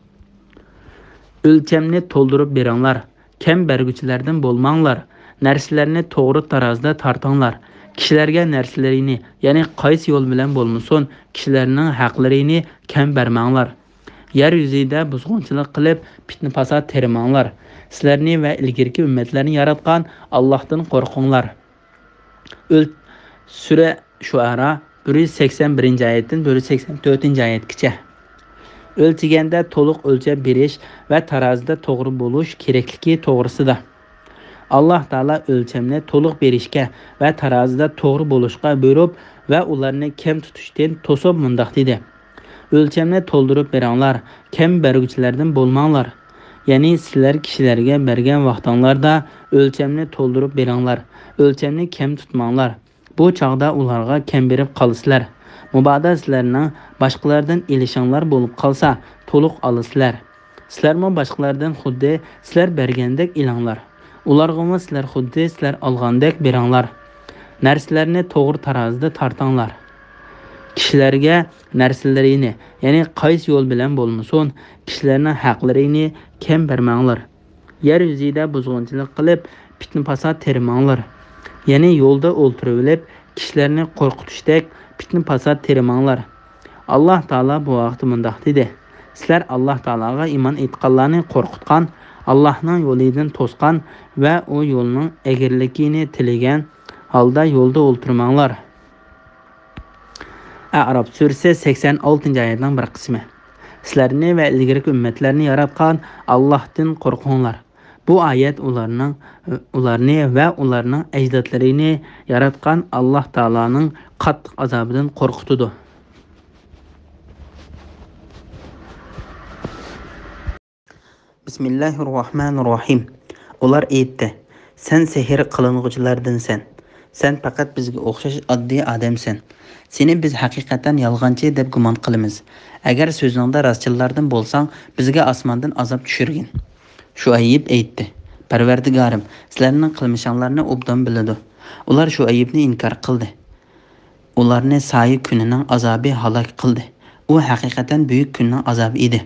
ئۆلچەمنى تولدۇرۇپ بېرىڭلار، كەم بەرگۈچىلەردىن بولماڭلار، نەرسىلەرنى توغرا تارازىدا تارتىڭلار، كىشىلەرگە نەرسىلىرىنى، يەنى قايسى يول بىلەن بولمىسۇن، كىشىلەرنىڭ ھەقلىرىنى كەم بەرمەڭلار. يەر يۈزىدە بۇزغۇنچىلىق قىلىپ، پىتنە-پاسات تېرىماڭلار. سىلەرنى ۋە ئىلگىرىكى ئۈممەتلەرنى ياراتقان ئاللاھتىن قورقۇڭلار. ئۆل-، سۈرە شۇئەرا، بىر يۈز سەكسەن بىرىنچى ئايەتتىن بىر يۈز سەكسەن تۆتىنچى ئايەتكىچە. ئۆلچىگەندە تولۇق ئۆلچەپ بېرىش ۋە تارازىدا توغرا بولۇش كېرەكلىكى توغرىسىدا. ئاللاھ تائالا ئۆلچەمنى تولۇق بېرىشكە ۋە تارازىدا توغرا بولۇشقا بۇيرۇپ ۋە ئۇلارنى كەم تۇتۇشتىن توسۇپ مۇنداق دېدى: ئۆلچەمنى تولدۇرۇپ بېرىڭلار، كەم بەرگۈچىلەردىن بولماڭلار. يەنى سىلەر كىشىلەرگە بەرگەن ۋاقتىڭلاردا ئۆلچەمنى تولدۇرۇپ بېرىڭلار، ئۆلچەمنى كەم تۇتماڭلار. بۇ چاغدا ئۇلارغا كەم بېرىپ قالىسىلەر. مۇبادا سىلەرنىڭ باشقىلاردىن ئېلىشىڭلار بولۇپ قالسا، تولۇق ئالىسىلەر. سىلەرمۇ باشقىلاردىن خۇددى سىلەر بەرگەندەك ئېلىڭلار. ئۇلارغىمۇ سىلەر خۇددى سىلەر ئالغاندەك بېرىڭلار. نەرسىلەرنى توغرا تارازىدا تارتىڭلار. كىشىلەرگە نەرسىلىرىنى، يەنى قايسى يول بىلەن بولمىسۇن، كىشىلەرنىڭ ھەقلىرىنى كەم بەرمەڭلار. يەر يۈزىدە بۇزغۇنچىلىق قىلىپ، پىتنە-پاسات تېرىماڭلار. يەنى يولدا ئولتۇرۇۋېلىپ، كىشىلەرنى قورقۇتۇشتەك پىتنە-پاسات تېرىماڭلار. ئاللاھ تائالا بۇ ھەقتە مۇنداق دېدى: سىلەر ئاللاھ تائالاغا ئىمان ئېيتقانلارنى قورقۇتقان، ئاللاھنىڭ يولىدىن توسقان ۋە ئۇ يولنىڭ ئەگرىلىكىنى تىلىگەن ھالدا يولدا ئولتۇرماڭلار. ئەئراپ سۈرىسى سەكسەن ئالتىنچى ئايەتنىڭ بىر قىسمى. سىلەرنى ۋە ئىلگىرىكى ئۈممەتلەرنى ياراتقان ئاللاھتىن قورقۇڭلار. بۇ ئايەت ئۇلارنىڭ، ئۇلارنى ۋە ئۇلارنىڭ ئەجدادلىرىنى ياراتقان ئاللاھ تائالانىڭ قاتتىق ئازابىدىن قورقۇتىدۇ. بىسمىللاھىر راھمانىر راھىم. ئۇلار ئېيتتى: سەن سېھىر قىلىنغۇچىلاردىنسەن. سەن پەقەت بىزگە ئوخشاش ئاددىي ئادەمسەن. سېنى بىز ھەقىقەتەن يالغانچى دەپ گۇمان قىلىمىز. ئەگەر سۆزۈڭدە راستچىللاردىن بولساڭ، بىزگە ئاسماندىن ئازاب چۈشۈرگىن. شۇئەيب ئېيتتى: پەرۋەردىگارىم سىلەرنىڭ قىلمىشىڭلارنى ئوبدان بىلىدۇ. ئۇلار شۇئەيبنى ئىنكار قىلدى. ئۇلارنى سايە كۈنىنىڭ ئازابى ھالاك قىلدى. ئۇ ھەقىقەتەن بۈيۈك كۈننىڭ ئازابى ئىدى.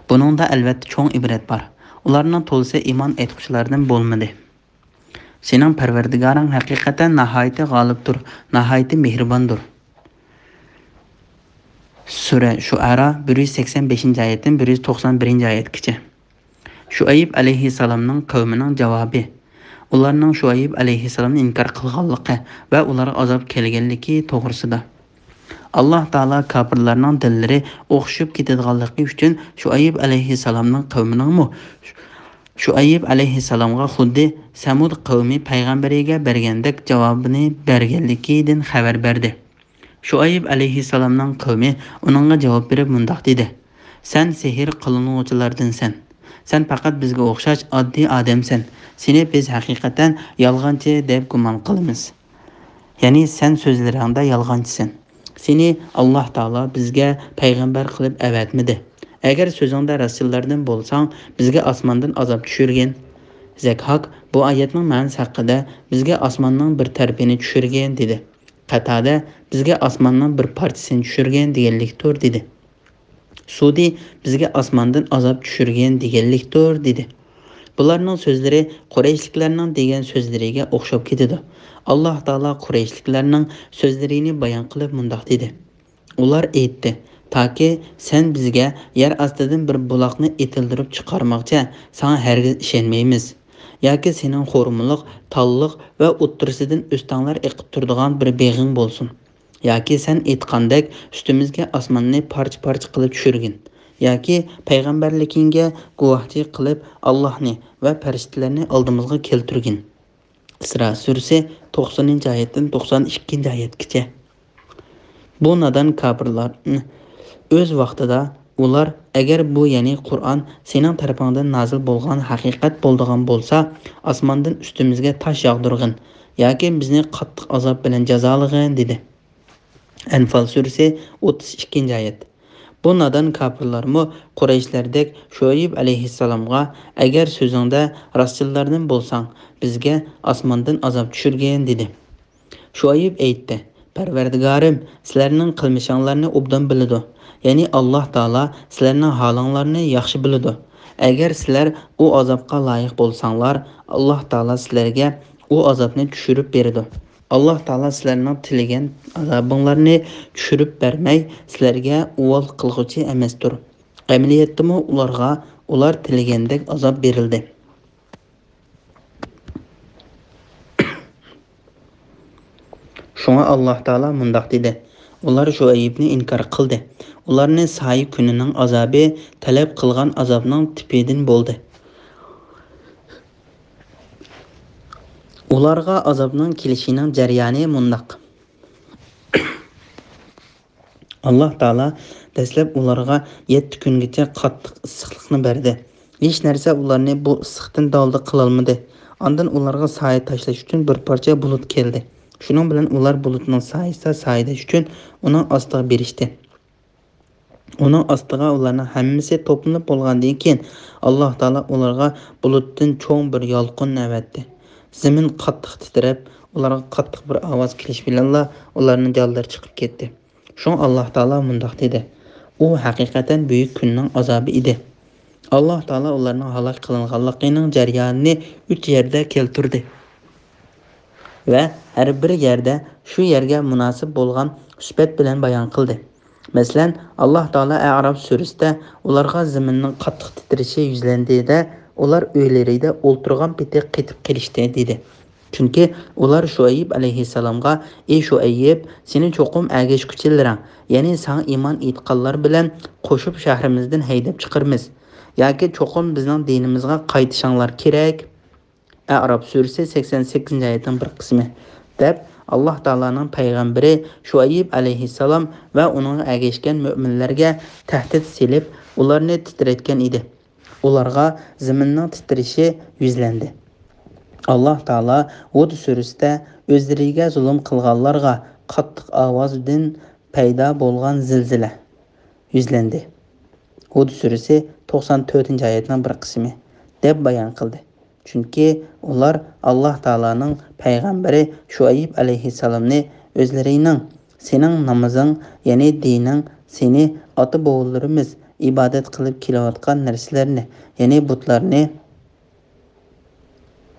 بۇنىڭدا ئەلۋەتتە چوڭ ئىبرەت بار. ئۇلارنىڭ تولىسى ئىمان ئېيتقۇچىلاردىن بولمىدى. سېنىڭ پەرۋەردىگارىڭ ھەقىقەتەن ناھايىتى غالىبتۇر، ناھايىتى مېھرىباندۇر. سۈرە شۇئەرا، بىر يۈز سەكسەن بەشىنچى ئايەتتىن بىر يۈز توقسان بىرىنچى ئايەتكىچە. شۇئەيب ئەلەيھىسسالامنىڭ قەۋمىنىڭ جاۋابى. ئۇلارنىڭ شۇئەيب ئەلەيھىسسالامنى ئىنكار قىلغانلىقى ۋە ئۇلارغا ئازاب كەلگەنلىكى توغرىسىدا. ئاللاھ تائالا كاپىرلارنىڭ دىنلىرى ئوخشىشىپ كېتىدىغانلىقى ئۈچۈن شۇئەيب ئەلەيھىسسالامنىڭ قەۋمىنىڭمۇ شۇئەيب ئەلەيھىسسالامغا خۇددى سەمۇد قەۋمى پەيغەمبىرىگە بەرگەندەك جاۋابىنى بەرگەنلىكىدىن خەۋەر بەردى. شۇئەيب ئەلەيھىسسالامنىڭ قەۋمى ئۇنىڭغا جاۋاب بېرىپ مۇنداق دېدى: سەن سېھىر قىلىنغۇچىلاردىنسەن. سەن پەقەت بىزگە ئوخشاش ئاددىي ئادەمسەن. سېنى بىز ھەقىقەتەن يالغانچى دەپ گۇمان قىلىمىز. يەنى سەن سۆزلىرىڭدە يالغانچىسەن. سېنى ئاللاھ تائالا بىزگە پەيغەمبەر قىلىپ ئەۋەتمىدى. ئەگەر سۆزۈڭدە راستچىللاردىن بولساڭ، بىزگە ئاسماندىن ئازاب چۈشۈرگىن. زەكھاك بۇ ئايەتنىڭ مەنىسى ھەققىدە، بىزگە ئاسماننىڭ بىر تەرىپىنى چۈشۈرگىن، دېدى. قەتادە، بىزگە ئاسماننىڭ بىر پارچىسىنى چۈشۈرگىن دېگەنلىكتۇر، دېدى. سۇدى، بىزگە ئاسماندىن ئازاب چۈشۈرگىن دېگەنلىكتۇر، دېدى. بۇلارنىڭ سۆزلىرى قۇرەيشلىكلەرنىڭ دېگەن سۆزلىرىگە ئوخشاپ كېتىدۇ. ئاللاھ تائالا قۇرەيشلىكلەرنىڭ سۆزلىرىنى بايان قىلىپ مۇنداق دېدى: ئۇلار ئېيتتى: تاكى سەن بىزگە يەر ئاستىدىن بىر بۇلاقنى ئېتىلدۈرۈپ چىقارماقچە، ساڭا ھەرگىز ئىشەنمەيمىز. ياكى سېنىڭ خورمىلىق، تاللىق ۋە ئوتتۇرىسىدىن ئۆستەڭلەر ئېقىپ تۇرىدىغان بىر بېغىڭ بولسۇن. ياكى سەن ئېيتقاندەك ئۈستىمىزگە ئاسماننى پارچە-پارچە قىلىپ چۈشۈرگىن. ياكى پەيغەمبەرلىكىڭگە گۇۋاھچى قىلىپ ئاللاھنى ۋە پەرىشتىلەرنى ئالدىمىزغا كەلتۈرگىن. ئىسرا سۈرىسى توقسانىنچى ئايەتتىن توقسان ئىككىنچى ئايەتكىچە. بۇ نادان كاپىرلار ئۆز ۋاقتىدا ئۇلار، ئەگەر بۇ، يەنى قۇرئان سېنىڭ تەرىپىڭدىن نازىل بولغان ھەقىقەت بولىدىغان بولسا، ئاسماندىن ئۈستىمىزگە تاش ياغدۇرغىن ياكى بىزنى قاتتىق ئازاب بىلەن جازالىغىن، دېدى. ئەنفال سۈرىسى ئوتتۇز ئىككىنچى ئايەت. بۇ نادان كاپىرلارمۇ قۇرەيشلەردەك شۇئەيب ئەلەيھىسسالامغا، ئەگەر سۆزۈڭدە راستچىللاردىن بولساڭ، بىزگە ئاسماندىن ئازاب چۈشۈرگىن، دېدى. شۇئەيب ئېيتتى، پەرۋەردىگارىم سىلەرنىڭ قىلمىشىڭلارنى ئوبدان بىلىدۇ، يەنى ئاللاھ تائالا سىلەرنىڭ ھالىڭلارنى ياخشى بىلىدۇ. ئەگەر سىلەر ئۇ ئازابقا لايىق بولساڭلار، ئاللاھ تائالا سىلەرگە ئۇ ئازابنى چۈشۈرۈپ بېرىدۇ. ئاللاھ تائالا سىلەرنىڭ تىلىگەن ئازابىڭلارنى چۈشۈرۈپ بەرمەي، سىلەرگە ئۇۋال قىلغۇچى ئەمەستۇر. ئەمەلىيەتتىمۇ ئۇلارغا ئۇلار تىلىگەندەك ئازاب بېرىلدى. شۇڭا ئاللاھ تائالا مۇنداق دېدى، ئۇلار شۇئەيبنى ئىنكار قىلدى. ئۇلارنى سايە كۈنىنىڭ ئازابى تەلەپ قىلغان ئازابنىڭ تىپىدىن بولدى. ئۇلارغا ئازابنىڭ كېلىشىنىڭ جەريانى مۇنداق. ئاللاھ تائالا دەسلەپ ئۇلارغا يەتتە كۈنگىچە قاتتىق ئىسسىقلىقنى بەردى. ھېچ نەرسە ئۇلارنى بۇ ئىسسىقتىن دالدا قىلالمىدى. ئاندىن ئۇلارغا سايە تاشلاش ئۈچۈن بىر پارچە بۇلۇت كەلدى. شۇنىڭ بىلەن ئۇلار بۇلۇتنىڭ سايىسىدا سايىداش ئۈچۈن ئۇنىڭ ئاستىغا بېرىشتى. ئۇنىڭ ئاستىغا ئۇلارنىڭ ھەممىسى توپلىنىپ بولغاندىن كېيىن، ئاللاھ تائالا ئۇلارغا بۇلۇتتىن چوڭ بىر يالقۇن ئەۋەتتى. زېمىن قاتتىق تىترەپ، ئۇلارغا قاتتىق بىر ئاۋاز كېلىش بىلەنلا ئۇلارنىڭ جانلىرى چىقىپ كەتتى. شۇڭا ئاللاھ تائالا مۇنداق دېدى، ئۇ ھەقىقەتەن بۈيۈك كۈننىڭ ئازابى ئىدى. ئاللاھ تائالا ئۇلارنىڭ ھالاك قىلىنغانلىقىنىڭ جەريانىنى ئۈچ يەردە كەلتۈردى ۋە ھەر بىر يەردە شۇ يەرگە مۇناسىپ بولغان سۈپەت بىلەن بايان قىلدى. مەسىلەن، ئاللاھ تائالا ئەئراف سۈرىسىدە ئۇلارغا زېمىننىڭ قاتتىق تىترىشى يۈزلەندى-دە، ئۇلار ئۆيلىرىدە ئولتۇرغان پېتى قېتىپ قېلىشتى، دېدى. چۈنكى ئۇلار شۇئەيب ئەلەيھىسسالامغا، ئى شۇئەيب، سېنى چوقۇم ئەگەشكۈچىلىرىڭ، يەنى ساڭا ئىمان ئېيتقانلار بىلەن قوشۇپ شەھىرىمىزدىن ھەيدەپ چىقىرىمىز. ياكى چوقۇم بىزنىڭ دىنىمىزغا قايتىشىڭلار كېرەك. ئەئراف سۈرىسى سەكسەن سەككىزىنچى ئايەتنىڭ بىر قىسمى، دەپ ئاللاھ تائالانىڭ پەيغەمبىرى شۇئەيب ئەلەيھىسسالام ۋە ئۇنىڭغا ئەگەشكەن مۆمىنلەرگە تەھدىت سېلىپ، ئۇلارنى تىترەتكەن ئىدى. ئۇلارغا زېمىننىڭ تىترىشى يۈزلەندى. ئاللاھ تائالا ھۇد سۈرىسىدە ئۆزلىرىگە زۇلۇم قىلغانلارغا قاتتىق ئاۋازدىن پەيدا بولغان زىلزىلە يۈزلەندى. ھۇد سۈرىسى توقسان تۆتىنچى ئايەتنىڭ بىر قىسمى، دەپ بايان قىلدى. چۈنكى ئۇلار ئاللاھ تائالانىڭ پەيغەمبىرى شۇئەيب ئەلەيھىسسالامنى ئۆزلىرىنىڭ، سېنىڭ نامىزىڭ، يەنى دىنىڭ، سېنى ئاتا-بوۋىلىرىمىز ئىبادەت قىلىپ كېلىۋاتقان نەرسىلەرنى، يەنى بۇتلارنى،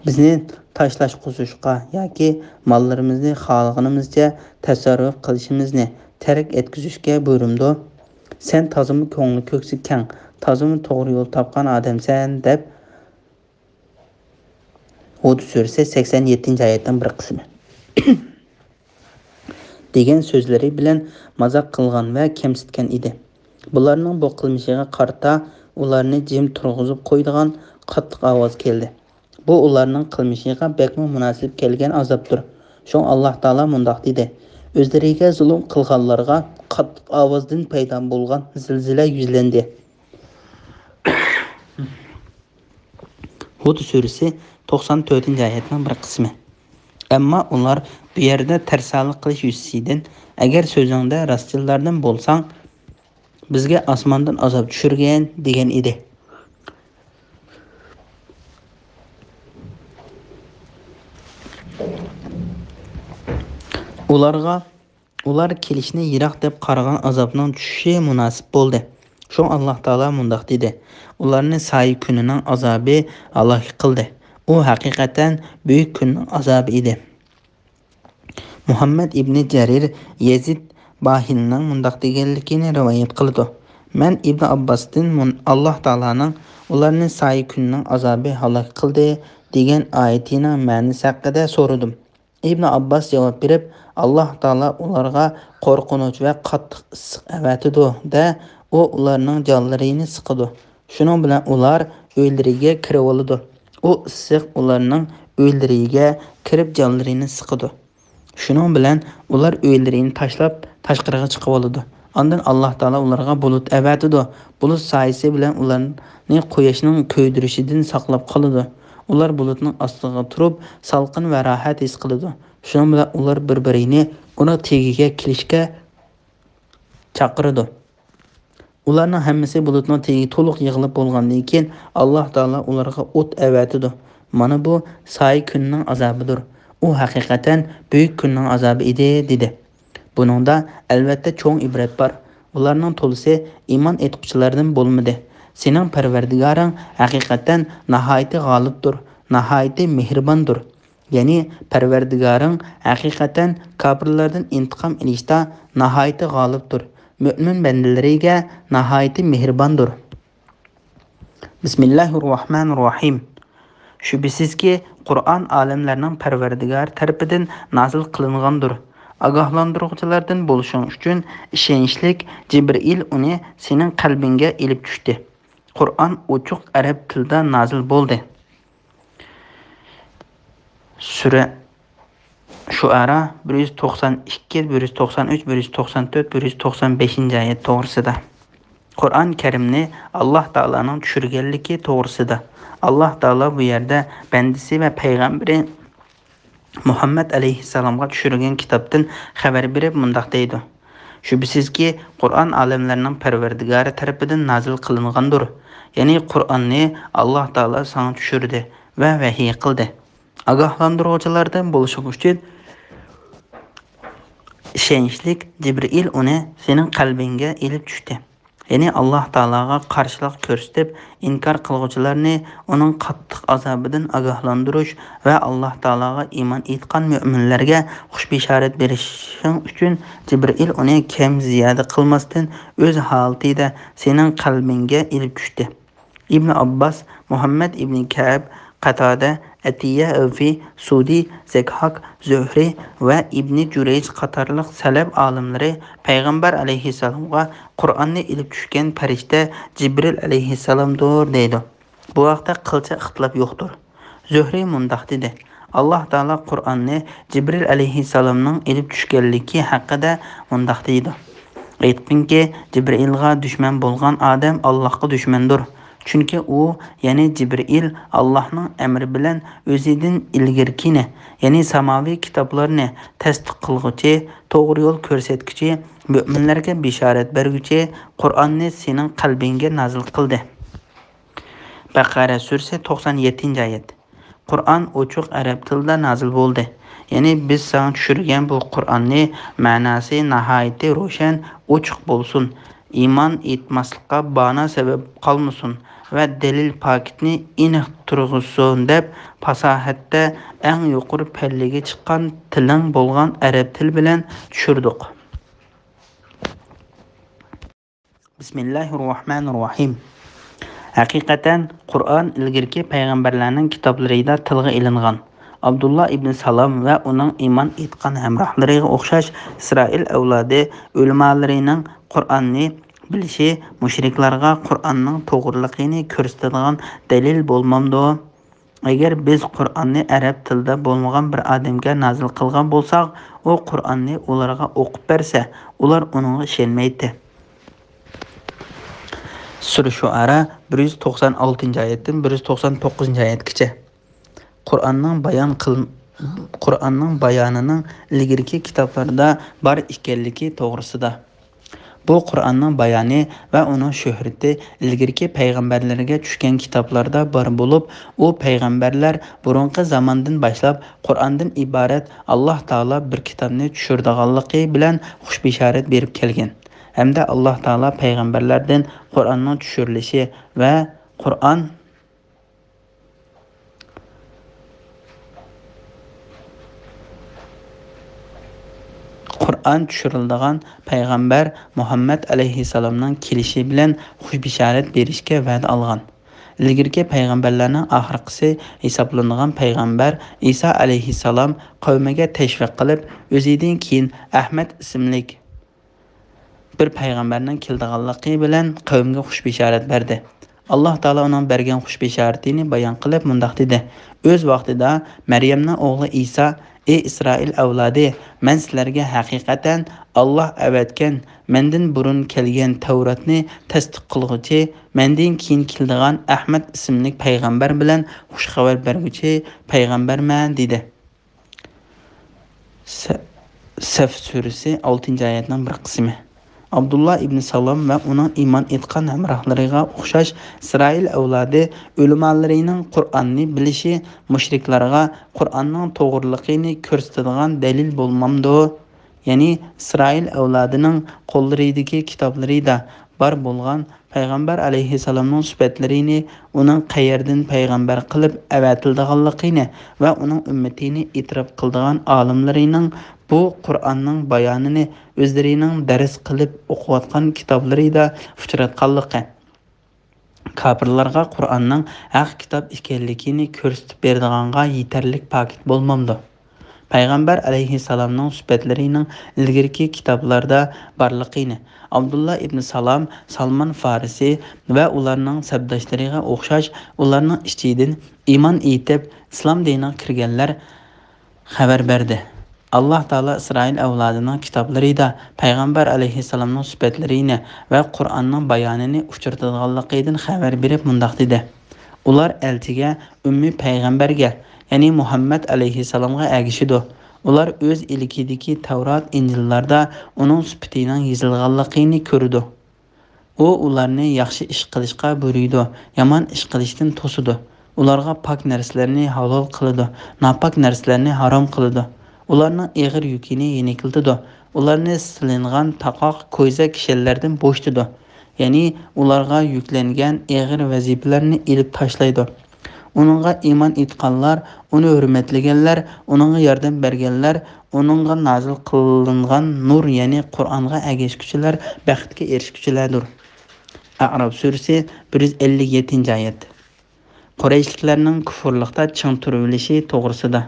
بىزنى تاشلاشقۇزۇشقا ياكى ماللىرىمىزنى خالىغىنىمىزچە تەسەررۇپ قىلىشىمىزنى تەرك ئەتكۈزۈشكە بۇيرۇمدۇ؟ سەن تازىمۇ كۆڭلى كۆكسى كەڭ، تازىمۇ توغرا يول تاپقان ئادەمسەن، دەپ ھۇد سۈرىسى سەكسەن يەتتىنچى ئايەتنىڭ بىر قىسمى. دېگەن سۆزلىرى بىلەن مازاق قىلغان ۋە كەمسىتكەن ئىدى. بۇلارنىڭ بۇ قىلمىشىغا قارىتا ئۇلارنى جىم تۇرغۇزۇپ قويىدىغان قاتتىق ئاۋاز كەلدى. بۇ ئۇلارنىڭ قىلمىشىغا بەكمۇ مۇناسىپ كەلگەن ئازابتۇر. شۇڭا ئاللاھ تائالا مۇنداق دېدى، ئۆزلىرىگە زۇلۇم قىلغانلارغا قاتتىق ئاۋازدىن پەيدا بولغان زىلزىلە يۈزلەندى. ھۇد سۈرىسى توقسان تۆتىنچى ئايەتنىڭ بىر قىسمى. ئەمما ئۇلار بۇ يەردە تەرسالىق قىلىش يۈزىسىدىن، ئەگەر سۆزۈڭدە راستچىللاردىن بولساڭ، بىزگە ئاسماندىن ئازاب چۈشۈرگىن، دېگەن ئىدى. ئۇلارغا ئۇلار كېلىشىنى يىراق دەپ قارىغان ئازابنىڭ چۈشۈشى مۇناسىپ بولدى. شۇڭا ئاللاھ تائالا مۇنداق دېدى، ئۇلارنى سايە كۈنىنىڭ ئازابى ھالاك قىلدى. ئۇ ھەقىقەتەن بۈيۈك كۈننىڭ ئازابى ئىدى. مۇھەممەد ئىبنى جەرىر يەزىد باھىلىنىڭ مۇنداق دېگەنلىكىنى رىۋايەت قىلىدۇ، مەن ئىبن ئابباستىن مۇن-، ئاللاھ تائالانىڭ ئۇلارنى سايە كۈننىڭ ئازابى ھالاك قىلدى دېگەن ئايىتىنىڭ مەنىسى ھەققىدە سورىدىم. ئىبن ئابباس جاۋاب بېرىپ، ئاللاھ تائالا ئۇلارغا قورقۇنچ ۋە قاتتىق ئىسسىق ئەۋەتىدۇ-دە، ئۇ ئۇلارنىڭ جانلىرىنى سىقىدۇ. شۇنىڭ بىلەن ئۇلار ئۆيلىرىگە كىرىۋالىدۇ. ئۇ ئىسسىق ئۇلارنىڭ ئۆيلىرىگە كىرىپ جانلىرىنى سىقىدۇ. شۇنىڭ بىلەن ئۇلار ئۆيلىرىنى تاشلاپ تاشقىرىغا چىقىۋالىدۇ. ئاندىن ئاللاھ تائالا ئۇلارغا بۇلۇت ئەۋەتىدۇ. بۇلۇت سايىسى بىلەن ئۇلارنى قۇياشنىڭ كۆيدۈرۈشىدىن ساقلاپ قالىدۇ. ئۇلار بۇلۇتنىڭ ئاستىغا تۇرۇپ، سالقىن ۋە راھەت ھېس قىلىدۇ. شۇنىڭ بىلەن ئۇلار بىر-بىرىنى ئۇنىڭ تېگىگە كېلىشكە چاقىرىدۇ. ئۇلارنىڭ ھەممىسى بۇلۇتنىڭ تېگىگە تولۇق يىغىلىپ بولغاندىن كېيىن، ئاللاھ تائالا ئۇلارغا ئوت ئەۋەتىدۇ. مانا بۇ سايە كۈننىڭ ئازابىدۇر. ئۇ ھەقىقەتەن بۈيۈك كۈننىڭ ئازابى ئىدى، دېدى. بۇنىڭدا ئەلۋەتتە چوڭ ئىبرەت بار. ئۇلارنىڭ تولىسى ئىمان ئېيتقۇچىلاردىن بولمىدى. سېنىڭ پەرۋەردىگارىڭ ھەقىقەتەن ناھايىتى غالىبتۇر، ناھايىتى مېھرىباندۇر. يەنى پەرۋەردىگارىڭ ھەقىقەتەن كاپىرلاردىن ئىنتىقام ئېلىشتا ناھايىتى غالىبتۇر، مۆمىن بەندىلىرىگە ناھايىتى مېھرىباندۇر. بىسمىللاھىررەھمانىررەھىم. شۈبھىسىزكى، قۇرئان ئالەملەرنىڭ پەرۋەردىگارى تەرىپىدىن نازىل قىلىنغاندۇر. ئاگاھلاندۇرغۇچىلاردىن بولۇشۇڭ ئۈچۈن ئىشەنچلىك جىبرىئىل ئۇنى سېنىڭ قەلبىڭگە ئېلىپ چۈشتى. قۇرئان ئوچۇق ئەرەب تىلىدا نازىل بولدى. سۈرە شۇئەرا بىر يۈز توقسان ئىككى، بىر يۈز توقسان ئۈچ، بىر يۈز توقسان تۆت، بىر يۈز توقسان بەشىنچى ئايەت توغرىسىدا. قۇرئان كەرىمنى ئاللاھ تائالانىڭ چۈشۈرگەنلىكى توغرىسىدا. ئاللاھ تائالا بۇ يەردە بەندىسى ۋە پەيغەمبىرى مۇھەممەد ئەلەيھىسسالامغا چۈشۈرگەن كىتابتىن خەۋەر بېرىپ مۇنداق دەيدۇ: شۈبھىسىزكى، قۇرئان ئالەملەرنىڭ پەرۋەردىگارى تەرىپىدىن نازىل قىلىنغاندۇر. يەنى قۇرئاننى ئاللاھ تائالا ساڭا چۈشۈردى ۋە ۋەھىي قىلدى. ئاگاھلاندۇرغۇچىلاردىن بولۇشۇڭ ئۈچۈن ئىشەنچلىك جىبرىئىل ئۇنى سېنىڭ قەلبىڭگە ئېلىپ چۈشتى. يەنى ئاللاھ تائالاغا قارشىلىق كۆرسىتىپ ئىنكار قىلغۇچىلارنى ئۇنىڭ قاتتىق ئازابىدىن ئاگاھلاندۇرۇش ۋە ئاللاھ تائالاغا ئىمان ئېيتقان مۆمىنلەرگە خۇش بېشارەت بېرىشىڭ ئۈچۈن جىبرىئىل ئۇنى كەم زىيادە قىلماستىن ئۆز ھالىتىدە سېنىڭ قەلبىڭگە ئېلىپ چۈشتى. ئىبن ئابباس، مۇھەممەد ئىبنى كەئب، قاتادە، ئەتىيە ئەۋفى، سۇدى، زەكھاك، زۆھرى ۋە ئىبنى جۇرەيج قاتارلىق سەلەپ ئالىملىرى پەيغەمبەر ئەلەيھىسسالامغا قۇرئاننى ئېلىپ چۈشكەن پەرىشتە جىبرىل ئەلەيھىسسالامدۇر دەيدۇ. بۇ ھەقتە قىلچە ئىختىلاپ يوقتۇر. زۆھرى مۇنداق دېدى: ئاللاھ تائالا قۇرئاننى جىبرىل ئەلەيھىسسالامنىڭ ئېلىپ چۈشكەنلىكى ھەققىدە مۇنداق دەيدۇ: ئېيتقىنكى، جىبرىئىلغا دۈشمەن بولغان ئادەم ئاللاھقا دۈشمەندۇر. چۈنكى ئۇ، يەنى جىبرىئىل، ئاللاھنىڭ ئەمرى بىلەن ئۆزىدىن ئىلگىرىكىنى، يەنى ساماۋىي كىتابلارنى تەستىق قىلغۇچى، توغرا يول كۆرسەتكۈچى، مۆمىنلەرگە بېشارەت بەرگۈچى قۇرئاننى سېنىڭ قەلبىڭگە نازىل قىلدى. بەقەرە سۈرىسى، توقسان يەتتىنچى ئايەت. قۇرئان ئوچۇق ئەرەب تىلىدا نازىل بولدى. يەنى بىز ساڭا چۈشۈرگەن بۇ قۇرئاننى مەناسى ناھايىتى روشەن، ئوچۇق بولسۇن، ئىمان ئېيتماسلىققا بانا سەۋەب قالمىسۇن ۋە دەلىل پاكىتنى ئېنىق تۇرغۇزسۇن دەپ، پاساھەتتە ئەڭ يۇقىرى پەللىگە چىققان تىلىڭ بولغان ئەرەب تىلى بىلەن چۈشۈردۇق. بىسمىللاھىررەھمانىررەھىم. ھەقىقەتەن، قۇرئان ئىلگىرىكى پەيغەمبەرلەرنىڭ كىتابلىرىدا تىلغا ئېلىنغان. ئابدۇللا ئىبنى سالام ۋە ئۇنىڭ ئىمان ئېيتقان ھەمراھلىرىغا ئوخشاش ئىسرائىل ئەۋلادى ئۆلىمالىرىنىڭ قۇرئاننى بىلىشى مۇشرىكلارغا قۇرئاننىڭ توغرىلىقىنى كۆرسىتىدىغان دەلىل بولمامدۇ؟ ئەگەر بىز قۇرئاننى ئەرەب تىلىدا بولمىغان بىر ئادەمگە نازىل قىلغان بولساق، ئۇ قۇرئاننى ئۇلارغا ئوقۇپ بەرسە، ئۇلار ئۇنىڭغا ئىشەنمەيتتى. سۈرە شۇئەرا بىر يۈز توقسان ئالتىنچى ئايەتتىن بىر يۈز توقسان توققۇزىنچى ئايەتكىچە. قۇرئاننىڭ بايان قىل-، قۇرئاننىڭ بايانىنىڭ ئىلگىرىكى كىتابلاردا بار ئىكەنلىكى توغرىسىدا. بۇ قۇرئاننىڭ بايانى ۋە ئۇنىڭ شۆھرىتى ئىلگىرىكى پەيغەمبەرلەرگە چۈشكەن كىتابلاردا بار بولۇپ، ئۇ پەيغەمبەرلەر بۇرۇنقى زاماندىن باشلاپ قۇرئاندىن ئىبارەت ئاللاھ تائالا بىر كىتابنى چۈشۈرىدىغانلىقى بىلەن خۇش بېشارەت بېرىپ كەلگەن ھەمدە ئاللاھ تائالا پەيغەمبەرلەردىن قۇرئاننىڭ چۈشۈرۈلۈشى ۋە قۇرئان قۇرئان چۈشۈرۈلىدىغان پەيغەمبەر مۇھەممەد ئەلەيھىسسالامنىڭ كېلىشى بىلەن خۇش بېشارەت بېرىشكە ۋەدە ئالغان. ئىلگىرىكى پەيغەمبەرلەرنىڭ ئاخىرقىسى ھېسابلىنىدىغان پەيغەمبەر ئىسا ئەلەيھىسسالام قەۋمىگە تەشۋىق قىلىپ، ئۆزىدىن كېيىن ئەھمەد ئىسىملىك بىر پەيغەمبەرنىڭ كېلىدىغانلىقى بىلەن قەۋمگە خۇش بېشارەت بەردى. ئاللاھ تائالا ئۇنىڭ بەرگەن خۇش بېشارىتىنى بايان قىلىپ مۇنداق دېدى: ئۆز ۋاقتىدا مەريەمنىڭ ئوغلى ئىسا، ئى ئىسرائىل ئەۋلادى، مەن سىلەرگە ھەقىقەتەن ئاللاھ ئەۋەتكەن، مەندىن بۇرۇن كەلگەن تەۋراتنى تەستىق قىلغۇچى، مەندىن كېيىن كېلىدىغان ئەھمەد ئىسىملىك پەيغەمبەر بىلەن خۇش خەۋەر بەرگۈچى پەيغەمبەرمەن، دېدى. سە-، سەف سۈرىسى، ئالتىنچى ئايەتنىڭ بىر قىسمى. ئابدۇللا ئىبنى سالام ۋە ئۇنىڭ ئىمان ئېيتقان ھەمراھلىرىغا ئوخشاش ئىسرائىل ئەۋلادى ئۆلىمالىرىنىڭ قۇرئاننى بىلىشى مۇشرىكلارغا قۇرئاننىڭ توغرىلىقىنى كۆرسىتىدىغان دەلىل بولمامدۇ؟ يەنى ئىسرائىل ئەۋلادىنىڭ قوللىرىدىكى كىتابلىرىدا بار بولغان پەيغەمبەر ئەلەيھىسسالامنىڭ سۈپەتلىرىنى، ئۇنىڭ قەيەردىن پەيغەمبەر قىلىپ ئەۋەتىلىدىغانلىقىنى ۋە ئۇنىڭ ئۈممىتىنى ئېتىراپ قىلىدىغان ئالىملىرىنىڭ بۇ قۇرئاننىڭ بايانىنى ئۆزلىرىنىڭ دەرس قىلىپ ئوقۇۋاتقان كىتابلىرىدا ئۇچراتقانلىقى، كاپىرلارغا قۇرئاننىڭ ھەق كىتاب ئىكەنلىكىنى كۆرسىتىپ بېرىدىغانغا يېتەرلىك پاكىت بولمامدۇ؟ پەيغەمبەر ئەلەيھىسسالامنىڭ سۈپەتلىرىنىڭ ئىلگىرىكى كىتابلاردا بارلىقىنى، ئابدۇللا ئىبنى سالام، سالمان فارسى ۋە ئۇلارنىڭ سەپداشلىرىغا ئوخشاش ئۇلارنىڭ ئىچىدىن ئىمان ئېيتىپ، ئىسلام دىنىغا كىرگەنلەر خەۋەر بەردى. ئاللاھ تائالا ئىسرائىل ئەۋلادىنىڭ كىتابلىرىدا پەيغەمبەر ئەلەيھىسسالامنىڭ سۈپەتلىرىنى ۋە قۇرئاننىڭ بايانىنى ئۇچرىتىدىغانلىقىدىن خەۋەر بېرىپ مۇنداق دېدى: ئۇلار ئەلچىگە، ئۈممى پەيغەمبەرگە، يەنى مۇھەممەد ئەلەيھىسسالامغا ئەگىشىدۇ. ئۇلار ئۆز ئىلكىدىكى تەۋرات، ئىنجىللاردا ئۇنىڭ سۈپىتىنىڭ يېزىلغانلىقىنى كۆرىدۇ. ئۇ ئۇلارنى ياخشى ئىش قىلىشقا بۇيرۇيدۇ، يامان ئىش قىلىشتىن توسىدۇ. ئۇلارغا پاك نەرسىلەرنى ھالال قىلىدۇ، ناپاك نەرسىلەرنى ھارام قىلىدۇ. ئۇلارنىڭ ئېغىر يۈكىنى يېنىكلىتىدۇ. ئۇلارنى سېلىنغان تاقاق، كويزا كىشەنلەردىن بوشىتىدۇ. يەنى ئۇلارغا يۈكلەنگەن ئېغىر ۋەزىپىلەرنى ئېلىپ تاشلايدۇ. ئۇنىڭغا ئىمان ئېيتقانلار، ئۇنى ھۆرمەتلىگەنلەر، ئۇنىڭغا ياردەم بەرگەنلەر، ئۇنىڭغا نازىل قىلىنغان نۇر، يەنى قۇرئانغا ئەگەشكۈچىلەر بەختكە ئېرىشكۈچىلەردۇر. ئەئراف سۈرىسى، بىر يۈز ئەللىك يەتتىنچى ئايەت. قۇرەيشلىكلەرنىڭ كۇفۇرلۇقتا چىڭ تۇرۇۋېلىشى توغرىسىدا.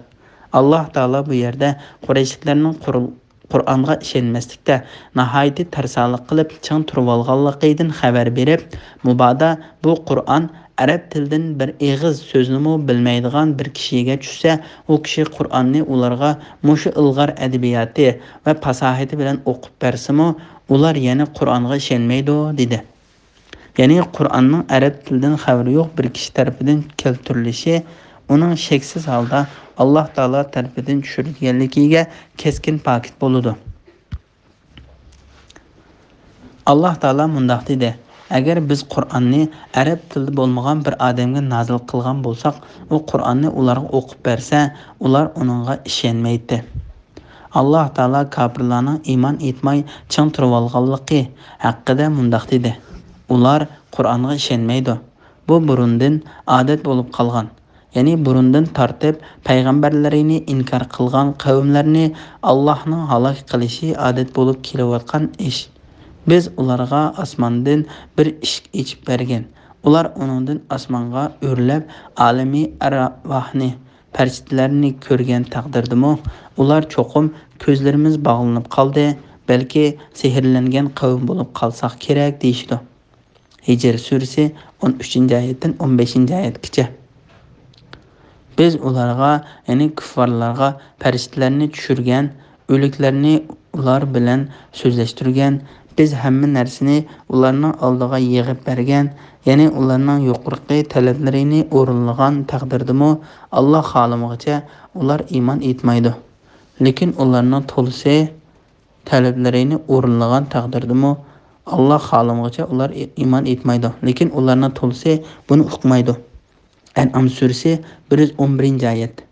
ئاللاھ تائالا بۇ يەردە قۇرەيشلىكلەرنىڭ قۇر-، قۇرئانغا ئىشەنمەسلىكتە ناھايىتى تەرسالىق قىلىپ چىڭ تۇرۇۋالغانلىقىدىن خەۋەر بېرىپ، مۇبادا بۇ قۇرئان ئەرەب تىلىدىن بىر ئېغىز سۆزنىمۇ بىلمەيدىغان بىر كىشىگە چۈشسە، ئۇ كىشى قۇرئاننى ئۇلارغا مۇشۇ ئىلغار ئەدەبىياتى ۋە پاساھىتى بىلەن ئوقۇپ بەرسىمۇ، ئۇلار يەنە قۇرئانغا ئىشەنمەيدۇ، دېدى. يەنى قۇرئاننىڭ ئەرەب تىلىدىن خەۋىرى يوق بىر كىشى تەرىپىدىن كەلتۈرۈلۈشى ئۇنىڭ شەكسىز ھالدا ئاللاھ تائالا تەرىپىدىن چۈشۈرۈلگەنلىكىگە كەسكىن پاكىت بولىدۇ. ئاللاھ تائالا مۇنداق دېدى: ئەگەر بىز قۇرئاننى ئەرەب تىلىدا بولمىغان بىر ئادەمگە نازىل قىلغان بولساق، ئۇ قۇرئاننى ئۇلارغا ئوقۇپ بەرسە، ئۇلار ئۇنىڭغا ئىشەنمەيتتى. ئاللاھ تائالا كاپىرلارنىڭ ئىمان ئېيتماي چىڭ تۇرۇۋالغانلىقى ھەققىدە مۇنداق دېدى: ئۇلار قۇرئانغا ئىشەنمەيدۇ. بۇ بۇرۇندىن ئادەت بولۇپ قالغان، يەنى بۇرۇندىن تارتىپ پەيغەمبەرلىرىنى ئىنكار قىلغان قەۋملەرنى ئاللاھنىڭ ھالاك قىلىشى ئادەت بولۇپ كېلىۋاتقان ئىش. بىز ئۇلارغا ئاسماندىن بىر ئىشىك ئېچىپ بەرگەن. ئۇلار ئۇنىڭدىن ئاسمانغا ئۆرلەپ، ئالىمى ئەرۋاھنى، پەرىشتىلەرنى كۆرگەن تەقدىردىمۇ، ئۇلار چوقۇم «كۆزلىرىمىز باغلىنىپ قالدى، بەلكى سېھىرلەنگەن قەۋم بولۇپ قالساق كېرەك» دېيىشىدۇ. ھىجر سۈرىسى، ئون ئۈچىنچى ئايەتتىن ئون بەشىنچى ئايەتكىچە. بىز ئۇلارغا، يەنى كۇففارلارغا پەرىشتىلەرنى چۈشۈرگەن، ئۆلۈكلەرنى ئۇلار بىلەن سۆزلەشتۈرگەن. بىز ھەممە نەرسىنى ئۇلارنىڭ ئالدىغا يىغىپ بەرگەن، يەنى ئۇلارنىڭ يۇقىرىقى تەلەپلىرىنى ئورۇنلىغان تەقدىردىمۇ، ئاللاھ خالىمىغىچە ئۇلار ئىمان ئېيتمايدۇ. لېكىن ئۇلارنىڭ تولىسى تەلەپلىرىنى ئورۇنلىغان تەقدىردىمۇ، ئاللاھ خالىمىغىچە ئۇلار ئى-، ئىمان ئېيتمايدۇ. لېكىن ئۇلارنىڭ تولىسى بۇنى ئۇقمايدۇ. ئەنئام سۈرىسى، بىر يۈز ئون بىرىنچى ئايەت.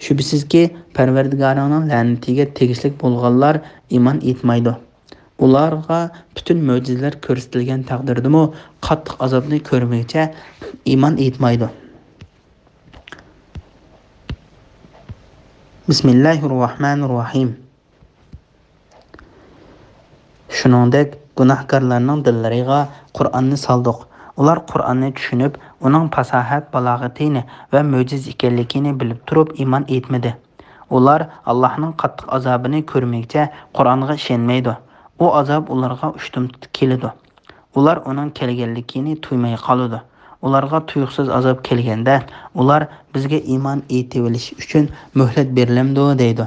شۈبھىسىزكى، پەرۋەردىگارىڭنىڭ لەنىتىگە تېگىشلىك بولغانلار ئىمان ئېيتمايدۇ. ئۇلارغا پۈتۈن مۆجىزىلەر كۆرسىتىلگەن تەقدىردىمۇ، قاتتىق ئازابنى كۆرمىگۈچە ئىمان ئېيتمايدۇ. بىسمىللاھىررەھمانىررەھىم. شۇنىڭدەك گۇناھكارلارنىڭ دىللىرىغا قۇرئاننى سالدۇق. ئۇلار قۇرئاننى چۈشىنىپ، ئۇنىڭ پاساھەت-بالاغىتىنى ۋە مۆجىزە ئىكەنلىكىنى بىلىپ تۇرۇپ ئىمان ئېيتمىدى. ئۇلار ئاللاھنىڭ قاتتىق ئازابىنى كۆرمىگۈچە قۇرئانغا ئىشەنمەيدۇ. ئۇ ئازاب ئۇلارغا ئۇشتۇمتۇت كېلىدۇ. ئۇلار ئۇنىڭ كەلگەنلىكىنى تۇيماي قالىدۇ. ئۇلارغا تۇيۇقسىز ئازاب كەلگەندە، ئۇلار، «بىزگە ئىمان ئېيتىۋېلىش ئۈچۈن مۆھلەت بېرىلەمدۇ؟» دەيدۇ.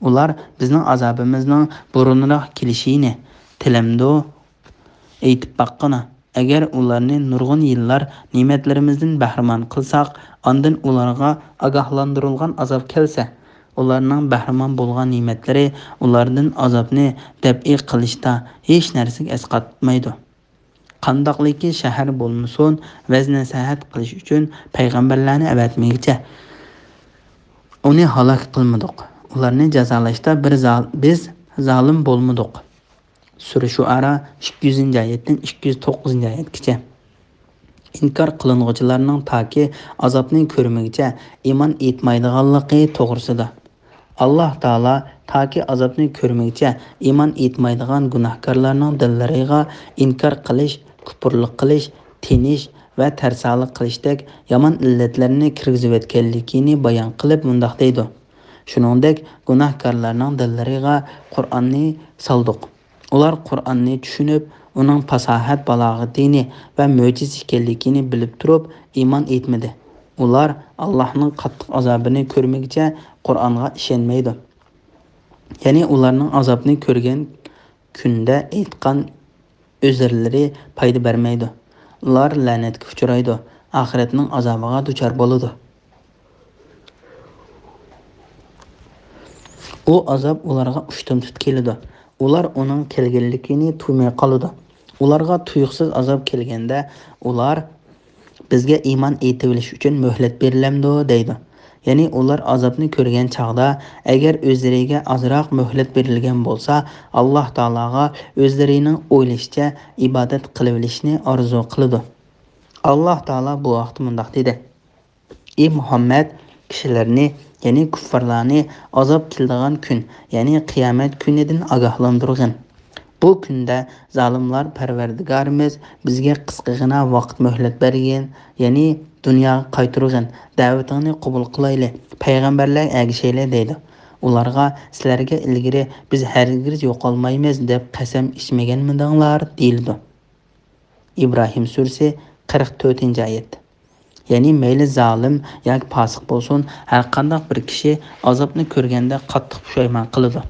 ئۇلار، «بىزنىڭ ئازابىمىزنىڭ بۇرۇنراق كېلىشىنى تىلەمدۇ؟» ئېيتىپ باققىنا، ئەگەر ئۇلارنى نۇرغۇن يىللار نېمەتلىرىمىزدىن بەھرىمەن قىلساق، ئاندىن ئۇلارغا ئاگاھلاندۇرۇلغان ئازاب كەلسە، ئۇلارنىڭ بەھرىمەن بولغان نېمەتلىرى ئۇلاردىن ئازابنى دەپئى قىلىشتا ھېچ نەرسىگە ئەسقاتمايدۇ. قانداقلىكى شەھەر بولمىسۇن، ۋەز-نەسىھەت قىلىش ئۈچۈن پەيغەمبەرلەرنى ئەۋەتمىگۈچە ئۇنى ھالاك قىلمىدۇق. ئۇلارنى جازالاشتا بىر زال-، بىز زالىم بولمىدۇق. سۈرە شۇئارا، ئىككى يۈزىنچى ئايەتتىن ئىككى يۈز توققۇزىنچى ئايەتكىچە. ئىنكار قىلىنغۇچىلارنىڭ تاكى ئازابنى كۆرمىگۈچە ئىمان ئېيتمايدىغانلىقى توغرىسىدا. ئاللاھ تائالا تاكى ئازابنى كۆرمىگۈچە ئىمان ئېيتمايدىغان گۇناھكارلارنىڭ دىللىرىغا ئىنكار قىلىش، كۇپۇرلۇق قىلىش، تىنىش ۋە تەرسالىق قىلىشتەك يامان ئىللەتلەرنى كىرگۈزۈۋەتكەنلىكىنى بايان قىلىپ مۇنداق دەيدۇ: «شۇنىڭدەك گۇناھكارلارنىڭ دىللىرىغا قۇرئاننى سالدۇق. ئۇلار قۇرئاننى چۈشىنىپ، ئۇنىڭ پاساھەت-بالاغىتىنى ۋە مۆجىزە ئىكەنلىكىنى بىلىپ تۇرۇپ ئىمان ئېيتمىدى. ئۇلار ئاللاھنىڭ قاتتىق ئازابىنى كۆرمىگۈچە قۇرئانغا ئىشەنمەيدۇ.» يەنى ئۇلارنىڭ ئازابنى كۆرگەن كۈندە ئېيتقان ئۆزرلىرى پايدا بەرمەيدۇ. ئۇلار لەنەتكە ئۇچرايدۇ، ئاخىرەتنىڭ ئازابىغا دۇچار بولىدۇ. ئۇ ئازاب ئۇلارغا ئۇشتۇمتۇت كېلىدۇ. ئۇلار ئۇنىڭ كەلگەنلىكىنى تۇيماي قالىدۇ. ئۇلارغا تۇيۇقسىز ئازاب كەلگەندە، ئۇلار، «بىزگە ئىمان ئېيتىۋېلىش ئۈچۈن مۆھلەت بېرىلەمدۇ؟» دەيدۇ. يەنى ئۇلار ئازابنى كۆرگەن چاغدا، ئەگەر ئۆزلىرىگە ئازراق مۆھلەت بېرىلگەن بولسا، ئاللاھ تائالاغا ئۆزلىرىنىڭ ئويلىشىچە ئىبادەت قىلىۋېلىشنى ئارزۇ قىلىدۇ. ئاللاھ تائالا بۇ ھەقتە مۇنداق دېدى: «ئى مۇھەممەد، كىشىلەرنى، يەنى كۇففارلارنى ئازاب كېلىدىغان كۈن، يەنى قىيامەت كۈنىدىن ئاگاھلاندۇرغىن. بۇ كۈندە زالىملار، پەرۋەردىگارىمىز، بىزگە قىسقىغىنا ۋاقىت مۆھلەت بەرگىن، يەنى دۇنياغا قايتۇرغىن، دەۋىتىڭنى قوبۇل قىلايلى، پەيغەمبەرلەرگە ئەگىشەيلى» دەيدۇ. ئۇلارغا، «سىلەرگە ئىلگىرى بىز ھەرگىز يوقالمايمىز دەپ قەسەم ئىچمىگەنمىدىڭلار؟» دېيىلىدۇ. ئىبراھىم سۈرىسى، قىرىق تۆتىنچى ئايەت. يەنى مەيلى زالىم ياكى پاسىق بولسۇن، ھەرقانداق بىر كىشى ئازابنى كۆرگەندە قاتتىق پۇشايمان قىلىدۇ.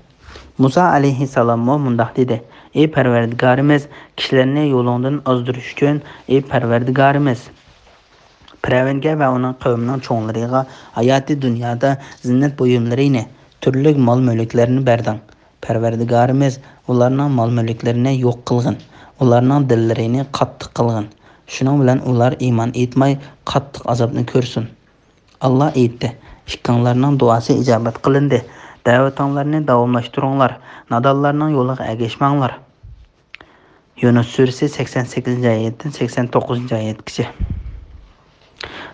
مۇسا ئەلەيھىسسالاممۇ مۇنداق دېدى: «ئى پەرۋەردىگارىمىز، كىشىلەرنى يولۇڭدىن ئازدۇرۇش ئۈچۈن، ئى پەرۋەردىگارىمىز، پىرئەۋنگە ۋە ئۇنىڭ قەۋمىنىڭ چوڭلىرىغا ھاياتىي دۇنيادا زىننەت بۇيۇملىرىنى، تۈرلۈك مال-مۈلۈكلەرنى بەردىڭ. پەرۋەردىگارىمىز، ئۇلارنىڭ مال-مۈلۈكلىرىنى يوق قىلغىن، ئۇلارنىڭ دىللىرىنى قاتتىق قىلغىن. شۇنىڭ بىلەن ئۇلار ئىمان ئېيتماي، قاتتىق ئازابنى كۆرسۇن.» ئاللا ئېيتتى: «ئىككىڭلارنىڭ دۇئاسى ئىجابەت قىلىندى. دەۋىتىڭلارنى داۋاملاشتۇرۇڭلار. نادانلارنىڭ يولىغا ئەگەشمەڭلار.» يۇنۇس سۈرىسى، سەكسەن سەككىزىنچى ئايەتتىن سەكسەن توققۇزىنچى ئايەتكىچە.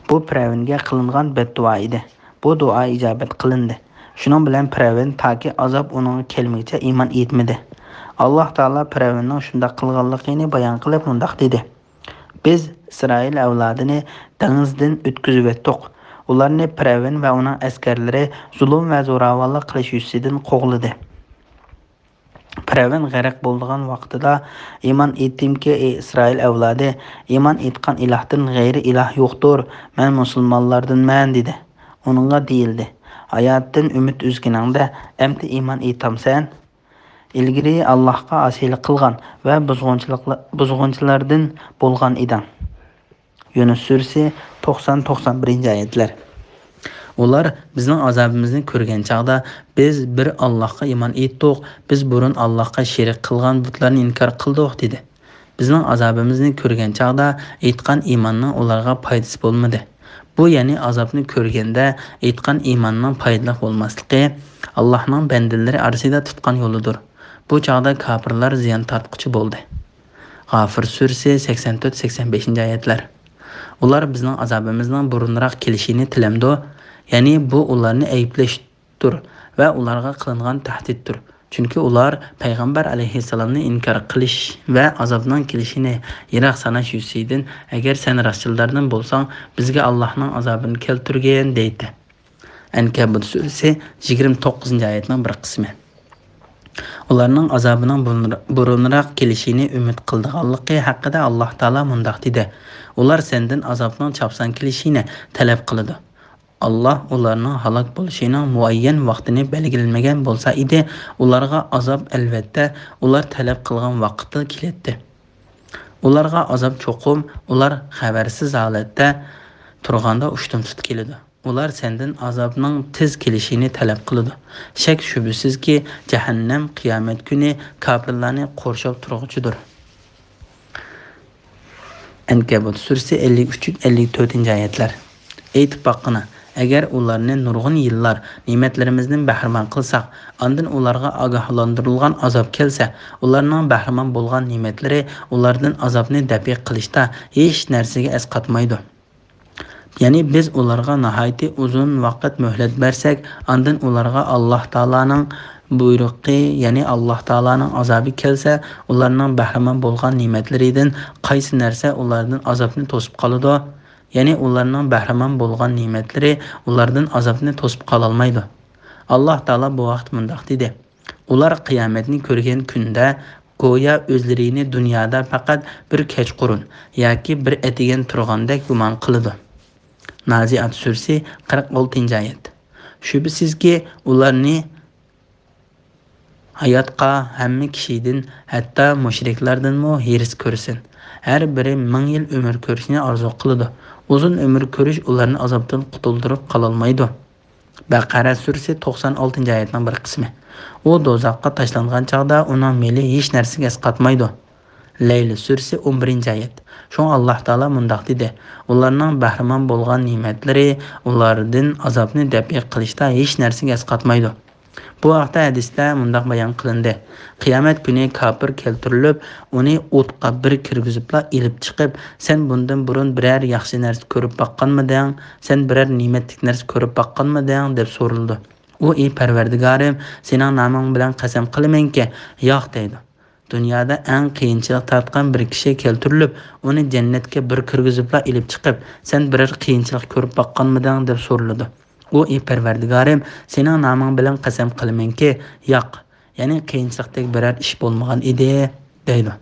بۇ پىرئەۋنگە قىلىنغان بەددۇئا ئىدى. بۇ دۇئا ئىجابەت قىلىندى. شۇنىڭ بىلەن پىرئەۋن تاكى ئازاب ئۇنىڭغا كەلمىگىچە ئىمان ئېيتمىدى. ئاللا تائالا پىرئەۋننىڭ شۇنداق قىلغانلىقىنى بايان قىلىپ مۇنداق دېدى: «بىز ئىسرائىل ئەۋلادىنى دېڭىزدىن ئۆتكۈزۈۋەتتۇق. ئۇلارنى پىرئەۋن ۋە ئۇنىڭ ئەسكەرلىرى زۇلۇم ۋە زوراۋانلىق قىلىش يۈزىسىدىن قوغلىدى.» پىرئەۋن غەرق بولىدىغان ۋاقتىدا، «ئىمان ئېيتتىمكى، ئەي ئىسرائىل ئەۋلادى، ئىمان ئېيتقان ئىلاھتىن غەيرىي ئىلاھ يوقتۇر، مەن مۇسۇلمانلاردىنمەن» دېدى. ئۇنىڭغا دېيىلدى: «ھاياتتىن ئۈمىد ئۈزگىنىڭدە ئەمدى ئىمان ئېيتامسەن؟ ئىلگىرى ئاللاھقا ئاسىيلىق قىلغان ۋە بۇزغۇنچىلىقلا-، بۇزغۇنچىلاردىن بولغان ئىدىڭ.» يۇنۇس سۈرىسى، توقسان، توقسان بىرىنچى ئايەتلەر. ئۇلار، «بىزنىڭ ئازابىمىزنى كۆرگەن چاغدا، بىز بىر ئاللاھقا ئىمان ئېيتتۇق، بىز بۇرۇن ئاللاھقا شېرىك قىلغان بۇتلارنى ئىنكار قىلدۇق» دېدى. بىزنىڭ ئازابىمىزنى كۆرگەن چاغدا ئېيتقان ئىماننىڭ ئۇلارغا پايدىسى بولمىدى. بۇ، يەنى ئازابنى كۆرگەندە ئېيتقان ئىماننىڭ پايدىلىق بولماسلىقى، ئاللاھنىڭ بەندىلىرى ئارىسىدا تۇتقان يولىدۇر. بۇ چاغدا كاپىرلار زىيان تارتقۇچى بولدى. غافىر سۈرىسى، سەكسەن تۆت، سەكسەن بەشىنچى ئايەتلەر. ئۇلار بىزنىڭ ئازابىمىزنىڭ بۇرۇنراق كېلىشىنى تىلەمدۇ؟ يەنى بۇ ئۇلارنى ئەيىبلەشتۇر ۋە ئۇلارغا قىلىنغان تەھدىتتۇر. چۈنكى ئۇلار پەيغەمبەر ئەلەيھىسسالامنى ئىنكار قىلىش ۋە ئازابنىڭ كېلىشىنى يىراق ساناش يۈزىسىدىن، «ئەگەر سەن راستچىللاردىن بولساڭ، بىزگە ئاللاھنىڭ ئازابىنى كەلتۈرگىن» دەيتتى. ئەنكەبۇت سۈرىسى يىگىرمە توققۇزىنچى ئايەتنىڭ بىر قىسمى. ئۇلارنىڭ ئازابىنىڭ بۇرۇنرا-، بۇرۇنراق كېلىشىنى ئۈمىد قىلىدىغانلىقى ھەققىدە ئاللاھ تائالا مۇنداق دېدى: «ئۇلار سەندىن ئازابنىڭ چاپسان كېلىشىنى تەلەپ قىلىدۇ. ئاللاھ ئۇلارنىڭ ھالاك بولۇشىنىڭ مۇئەييەن ۋاقتىنى بەلگىلىمىگەن بولسا ئىدى، ئۇلارغا ئازاب، ئەلۋەتتە، ئۇلار تەلەپ قىلغان ۋاقىتتا كېلەتتى. ئۇلارغا ئازاب چوقۇم ئۇلار خەۋەرسىز ھالەتتە تۇرغاندا ئۇشتۇمتۇت كېلىدۇ. ئۇلار سەندىن ئازابنىڭ تېز كېلىشىنى تەلەپ قىلىدۇ. شەك-شۈبھىسىزكى، جەھەننەم قىيامەت كۈنى كاپىرلارنى قورشاپ تۇرغۇچىدۇر.» ئەنكەبۇت سۈرىسى ئەللىك ئۈچ، ئەللىك تۆتىنچى ئايەتلەر. ئېيتىپ باققىنا، ئەگەر ئۇلارنى نۇرغۇن يىللار نېمەتلىرىمىزدىن بەھرىمەن قىلساق، ئاندىن ئۇلارغا ئاگاھلاندۇرۇلغان ئازاب كەلسە، ئۇلارنىڭ بەھرىمەن بولغان نېمەتلىرى ئۇلاردىن ئازابنى دەپئى قىلىشتا ھېچ نەرسىگە ئەسقاتمايدۇ. يەنى بىز ئۇلارغا ناھايىتى ئۇزۇن ۋاقىت مۆھلەت بەرسەك، ئاندىن ئۇلارغا ئاللاھ تائالانىڭ بۇيرۇقى، يەنى ئاللاھ تائالانىڭ ئازابى كەلسە، ئۇلارنىڭ بەھرىمەن بولغان نېمەتلىرىدىن قايسى نەرسە ئۇلاردىن ئازابنى توسۇپ قالىدۇ؟ يەنى ئۇلارنىڭ بەھرىمەن بولغان نېمەتلىرى ئۇلاردىن ئازابنى توسۇپ قالالمايدۇ. ئاللاھ تائالا بۇ ھەقتە مۇنداق دېدى: «ئۇلار قىيامەتنى كۆرگەن كۈندە گويا ئۆزلىرىنى دۇنيادا پەقەت بىر كەچقۇرۇن ياكى بىر ئەتىگەن تۇرغاندەك گۇمان قىلىدۇ.» نازىئات سۈرىسى، قىرىق ئالتىنچى ئايەت. شۈبھىسىزكى، ئۇلارنى ھاياتقا ھەممە كىشىدىن، ھەتتا مۇشرىكلاردىنمۇ ھېرىس كۆرسۇن. ھەر بىرى مىڭ يىل ئۆمۈر كۆرۈشنى ئارزۇ قىلىدۇ. ئۇزۇن ئۆمۈر كۆرۈش ئۇلارنى ئازابتىن قۇتۇلدۇرۇپ قالالمايدۇ. بەقەرە سۈرىسى، توقسان ئالتىنچى ئايەتنىڭ بىر قىسمى. ئۇ دوزاخقا تاشلانغان چاغدا ئۇنىڭ مېلى ھېچ نەرسىگە ئەسقاتمايدۇ. لەيل سۈرىسى، ئون بىرىنچى ئايەت. شۇڭا ئاللاھ تائالا مۇنداق دېدى: «ئۇلارنىڭ بەھرىمەن بولغان نېمەتلىرى ئۇلاردىن ئازابنى دەپئى قىلىشتا ھېچ نەرسىگە ئەسقاتمايدۇ.» بۇ ھەقتە ھەدىستە مۇنداق بايان قىلىندى: «قىيامەت كۈنى كاپىر كەلتۈرۈلۈپ، ئۇنى ئوتقا بىر كىرگۈزۈپلا ئېلىپ چىقىپ، سەن بۇندىن بۇرۇن بىرەر ياخشى نەرسە كۆرۈپ باققانمىدىڭ؟ سەن بىرەر نېمەتلىك نەرسە كۆرۈپ باققانمىدىڭ؟» دەپ سورىلىدۇ. ئۇ: «ئى پەرۋەردىگارىم، سېنىڭ نامىڭ بىلەن قەسەم قىلىمەنكى، ياق» دەيدۇ. دۇنيادا ئەڭ قىيىنچىلىق تارتقان بىر كىشى كەلتۈرۈلۈپ، ئۇنى جەننەتكە بىر كىرگۈزۈپلا ئېلىپ چىقىپ، سەن بىرەر قىيىنچىلىق كۆرۈپ باققانمىدىڭ؟ دەپ سورىلىدۇ. ئۇ: «ئى پەرۋەردىگارىم، سېنىڭ نامىڭ بىلەن قەسەم قىلىمەنكى، ياق، يەنى قىيىنچىلىقتەك بىرەر ئىش بولمىغان ئىدى» دەيدۇ.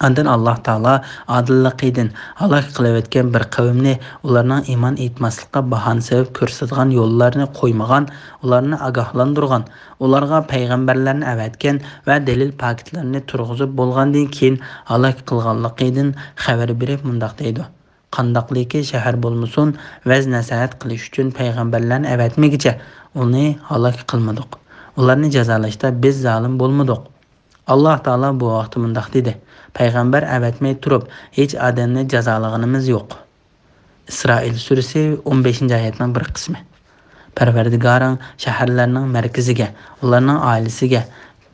ئاندىن ئاللاھ تائالا ئادىللىقىدىن ھالاك قىلىۋەتكەن بىر قەۋمنى ئۇلارنىڭ ئىمان ئېيتماسلىققا باھانە سەۋەب كۆرسىتىدىغان يوللارنى قويمىغان، ئۇلارنى ئاگاھلاندۇرغان، ئۇلارغا پەيغەمبەرلەرنى ئەۋەتكەن ۋە دەلىل پاكىتلارنى تۇرغۇزۇپ بولغاندىن كېيىن ھالاك قىلغانلىقىدىن خەۋەر بېرىپ مۇنداق دەيدۇ: «قانداقلىكى شەھەر بولمىسۇن، ۋەز نەسىھەت قىلىش ئۈچۈن پەيغەمبەرلەرنى ئەۋەتمىگۈچە ئۇنى ھالاك قىلمىدۇق. ئۇلارنى جازالاشتا بىز زالىم بولمىدۇق.» ئاللاھ تائالا بۇ ھەقتە مۇنداق دېدى: «پەيغەمبەر ئەۋەتمەي تۇرۇپ ھېچ ئادەمنى جازالىغىنىمىز يوق.» ئىسرائىل سۈرىسى، ئون بەشىنچى ئايەتنىڭ بىر قىسمى. پەرۋەردىگارىڭ شەھەرلەرنىڭ مەركىزىگە، ئۇلارنىڭ ئائىلىسىگە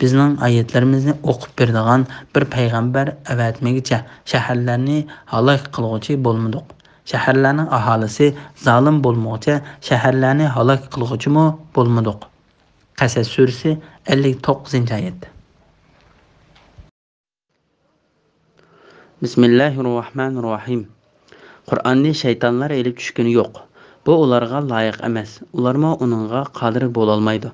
بىزنىڭ ئايەتلىرىمىزنى ئوقۇپ بېرىدىغان بىر پەيغەمبەر ئەۋەتمىگۈچە شەھەرلەرنى ھالاك قىلغۇچى بولمىدۇق. شەھەرلەرنىڭ ئاھالىسى زالىم بولمىغۇچە شەھەرلەرنى ھالاك قىلغۇچىمۇ بولمىدۇق. قەسەس سۈرىسى، ئەللىك توققۇزىنچى ئايەت. بىسمىللاھىررەھمانىررەھىم. قۇرئاننى شەيتانلار ئېلىپ چۈشكىنى يوق. بۇ ئۇلارغا لايىق ئەمەس. ئۇلارمۇ ئۇنىڭغا قادىر بولالمايدۇ.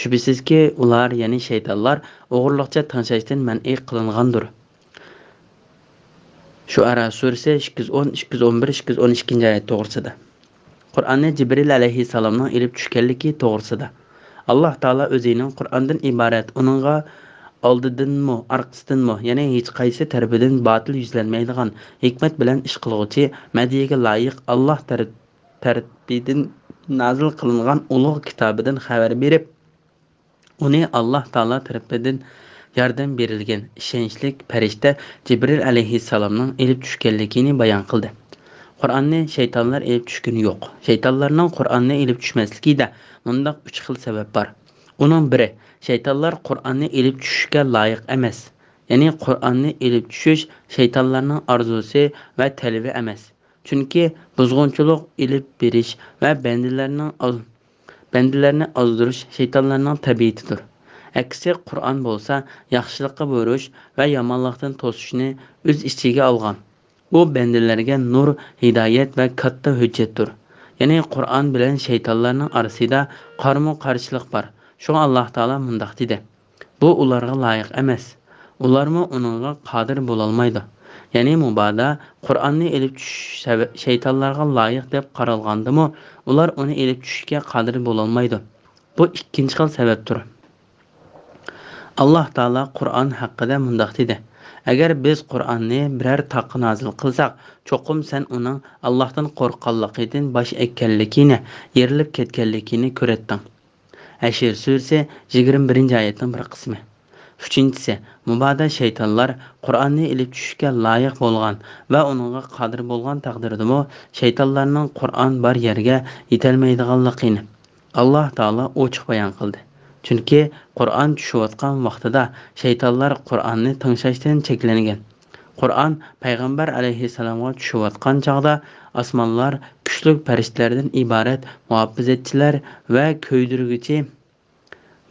شۈبھىسىزكى، ئۇلار، يەنى شەيتانلار، ئوغرىلىقچە تىڭشاشتىن مەنئى قىلىنغاندۇر. شۇئەرا سۈرىسى، ئىككى يۈز ئون، ئىككى يۈز ئون بىر، ئىككى يۈز ئون ئىككىنچى ئايەت توغرىسىدا. قۇرئاننى جىبرىل ئەلەيھىسسالامنىڭ ئېلىپ چۈشكەنلىكى توغرىسىدا. ئاللاھ تائالا ئۆزىنىڭ قۇرئاندىن ئىبارەت، ئۇنىڭغا ئالدىدىنمۇ، ئارقىسىدىنمۇ، يەنى ھېچقايسى تەرىپىدىن باتىل يۈزلەنمەيدىغان ھېكمەت بىلەن ئىش قىلغۇچى، مەدھىيەگە لايىق، ئاللاھ تەر-، تەرىپىدىن نازىل قىلىنغان ئۇلۇغ كىتابىدىن خەۋەر بېرىپ، ئۇنى ئاللاھ تائالا تەرىپىدىن ياردەم بېرىلگەن ئىشەنچلىك پەرىشتە جىبرىل ئەلەيھىسسالامنىڭ ئېلىپ چۈشكەنلىكىنى بايان قىلدى. قۇرئاننى شەيتانلار ئېلىپ چۈشكىنى يوق. شەيتانلارنىڭ قۇرئاننى ئېلىپ چۈشمەسلىكىدە مۇنداق ئۈچ خىل سەۋەب بار. ئۇنىڭ بىرى، شەيتانلار قۇرئاننى ئېلىپ چۈشۈشكە لايىق ئەمەس. يەنى قۇرئاننى ئېلىپ چۈشۈش شەيتانلارنىڭ ئارزۇسى ۋە تەلىپى ئەمەس. چۈنكى بۇزغۇنچىلىق ئېلىپ بېرىش ۋە بەندىلەرنىڭ ئاز-، بەندىلەرنى ئازدۇرۇش شەيتانلارنىڭ تەبىئىتىدۇر. ئەكسىچە، قۇرئان بولسا ياخشىلىققا بۇيرۇش ۋە يامانلىقتىن توسۇشنى ئۆز ئىچىگە ئالغان. ئۇ بەندىلەرگە نۇر، ھىدايەت ۋە كاتتا ھۆججەتتۇر. يەنى قۇرئان بىلەن شەيتانلارنىڭ ئارىسىدا قارمۇ-قارشىلىق بار. شۇڭا ئاللاھ تائالا مۇنداق دېدى: «بۇ ئۇلارغا لايىق ئەمەس. ئۇلارمۇ ئۇنىڭغا قادىر بولالمايدۇ.» يەنى مۇبادا قۇرئاننى ئېلىپ چۈشۈش سەۋە-، شەيتانلارغا لايىق دەپ قارالغاندىمۇ، ئۇلار ئۇنى ئېلىپ چۈشۈشكە قادىر بولالمايدۇ. بۇ ئىككىنچى خىل سەۋەبتۇر. ئاللاھ تائالا قۇرئان ھەققىدە مۇنداق دېدى: «ئەگەر بىز قۇرئاننى بىرەر تاغقا نازىل قىلساق، چوقۇم سەن ئۇنىڭ ئاللاھتىن قورققانلىقىدىن باش ئەگكەنلىكىنى، يېرىلىپ كەتكەنلىكىنى كۆرەتتىڭ.» ھەشر سۈرىسى، يىگىرمە بىرىنچى ئايەتنىڭ بىر قىسمى. ئۈچىنچىسى، مۇبادا شەيتانلار قۇرئاننى ئېلىپ چۈشۈشكە لايىق بولغان ۋە ئۇنىڭغا قادىر بولغان تەقدىردىمۇ، شەيتانلارنىڭ قۇرئان بار يەرگە يېتەلمەيدىغانلىقىنى ئاللاھ تائالا ئوچۇق بايان قىلدى. چۈنكى قۇرئان چۈشۈۋاتقان ۋاقتىدا شەيتانلار قۇرئاننى تىڭشاشتىن چەكلەنگەن. قۇرئان پەيغەمبەر ئەلەيھىسسالامغا چۈشۈۋاتقان چاغدا ئاسمانلار كۈچلۈك پەرىشتىلەردىن ئىبارەت مۇھاپىزەتچىلەر ۋە كۆيدۈرگۈچى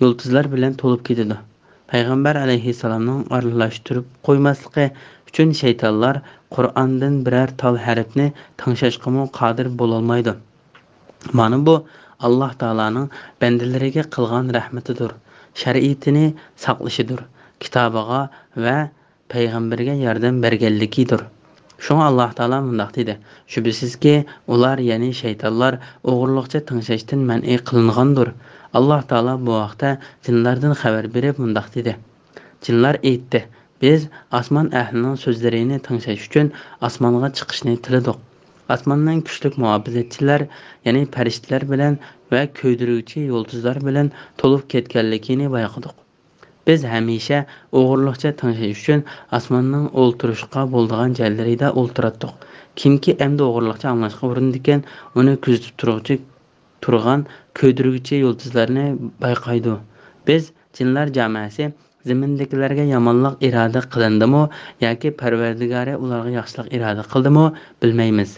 يۇلتۇزلار بىلەن تولۇپ كېتىدۇ. پەيغەمبەر ئەلەيھىسسالامنىڭ ئارىلاشتۇرۇپ قويماسلىقى ئۈچۈن شەيتانلار قۇرئاندىن بىرەر تال ھەرپنى تىڭشاشقىمۇ قادىر بولالمايدۇ. مانا بۇ ئاللاھ تائالانىڭ بەندىلىرىگە قىلغان رەھمىتىدۇر، شەرىئىتىنى ساقلىشىدۇر، كىتابىغا ۋە پەيغەمبىرىگە ياردەم بەرگەنلىكىدۇر. شۇڭا ئاللاھ تائالا مۇنداق دېدى: «شۈبھىسىزكى، ئۇلار، يەنى شەيتانلار، ئوغرىلىقچە تىڭشاشتىن مەنئى قىلىنغاندۇر.» ئاللاھ تائالا بۇ ھەقتە جىنلاردىن خەۋەر بېرىپ مۇنداق دېدى: جىنلار ئېيتتى: «بىز ئاسمان ئەھلىنىڭ سۆزلىرىنى تىڭشاش ئۈچۈن ئاسمانغا چىقىشنى تىلىدۇق. ئاسماننىڭ كۈچلۈك مۇھاپىزەتچىلەر، يەنى پەرىشتىلەر بىلەن ۋە كۆيدۈرگۈچى يۇلتۇزلار بىلەن تولۇپ كەتكەنلىكىنى بايقىدۇق. بىز ھەمىشە ئوغرىلىقچە تىڭشاش ئۈچۈن ئاسماننىڭ ئولتۇرۇشقا بولىدىغان جايلىرىدا ئولتۇراتتۇق. كىمكى ئەمدى ئوغرىلىقچە ئاڭلاشقا ئۇرۇنىدىكەن، ئۇنى كۆزىتىپ تۇرغۇچى، تۇرغان كۆيدۈرگۈچى يۇلتۇزلارنى بايقايدۇ.» بىز، جىنلار جامەسى، زېمىندىكىلەرگە يامانلىق ئىرادە قىلىندىمۇ ياكى پەرۋەردىگارى ئۇلارغا ياخشىلىق ئىرادە قىلدىمۇ بىلمەيمىز.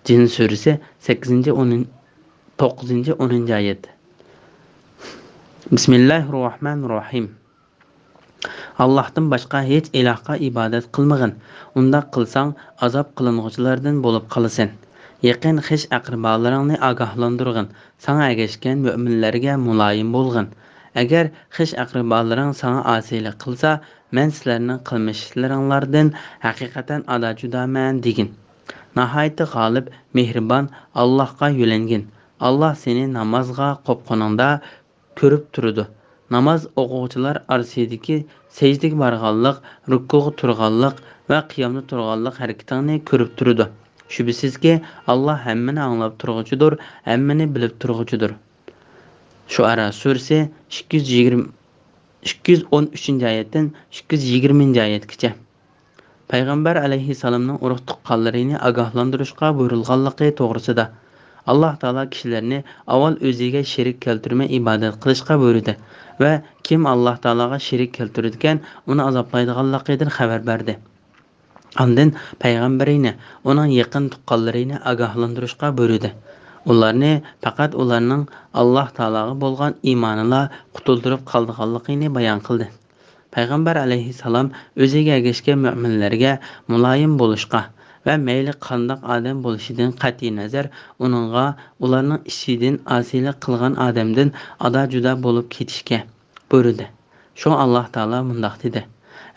جىن سۈرىسى، سەككىزىنچى، ئونىنچى، توققۇزىنچى، ئونىنچى ئايەت. بىسمىللاھىر راھمانىر راھىم. ئاللاھتىن باشقا ھېچ ئىلاھقا ئىبادەت قىلمىغىن. ئۇنداق قىلساڭ، ئازاب قىلىنغۇچىلاردىن بولۇپ قالىسەن. يېقىن خىش ئەقرىبالىرىڭنى ئاگاھلاندۇرغىن. ساڭا ئەگەشكەن مۆمىنلەرگە مۇلايىم بولغىن. ئەگەر خىش ئەقرىبالىرىڭ ساڭا ئاسىيلىق قىلسا، مەن سىلەرنىڭ قىلمىشلىرىڭلاردىن ھەقىقەتەن ئادا-جۇدامەن دېگىن. ناھايىتى غالىب، مېھرىبان ئاللاھقا يۆلەنگىن. ئاللاھ سېنى نامازغا قوپقىنىڭدا كۆرۈپ تۇرىدۇ. ناماز ئوقۇغۇچىلار ئارىسىدىكى سەجدىگە بارغانلىق، رۇكۇغا تۇرغانلىق ۋە قىيامدا تۇرغانلىق ھەرىكىتىڭنى كۆرۈپ تۇرىدۇ. شۈبھىسىزكى، ئاللاھ ھەممىنى ئاڭلاپ تۇرغۇچىدۇر، ھەممىنى بىلىپ تۇرغۇچىدۇر. شۇئارا سۈرىسى، ئىككى يۈز يىگىرمە، ئىككى يۈز ئون ئۈچىنچى ئايەتتىن ئىككى يۈز يىگىرمىنچى ئايەتكىچە. پەيغەمبەر ئەلەيھىسسالامنىڭ ئۇرۇق-تۇغقانلىرىنى ئاگاھلاندۇرۇشقا بۇيرۇلغانلىقى توغرىسىدا، ئاللاھ تائالا كىشىلەرنى ئاۋۋال ئۆزىگە شېرىك كەلتۈرمەي ئىبادەت قىلىشقا بۇيرۇدى ۋە كىم ئاللاھ تائالاغا شېرىك كەلتۈرىدىكەن، ئۇنى ئازابلايدىغانلىقىدىن خەۋەر بەردى. ئاندىن پەيغەمبىرىنى، ئۇنىڭ يېقىن تۇغقانلىرىنى ئاگاھلاندۇرۇشقا بۇيرۇدى. ئۇلارنى پەقەت ئۇلارنىڭ ئاللاھ تائالاغا بولغان ئىمانىلا قۇتۇلدۇرۇپ قالىدىغانلىقىنى بايان قىلدى. پەيغەمبەر ئەلەيھىسسالام ئۆزىگە ئەگەشكەن مۆمىنلەرگە مۇلايىم بولۇشقا ۋە مەيلى قانداق ئادەم بولۇشىدىن قەتئىينەزەر، ئۇنىڭغا ئۇلارنىڭ ئىچىدىن ئاسىيلىق قىلغان ئادەمدىن ئادا-جۇدا بولۇپ كېتىشكە بۇيرۇدى. شۇڭا ئاللاھ تائالا مۇنداق دېدى: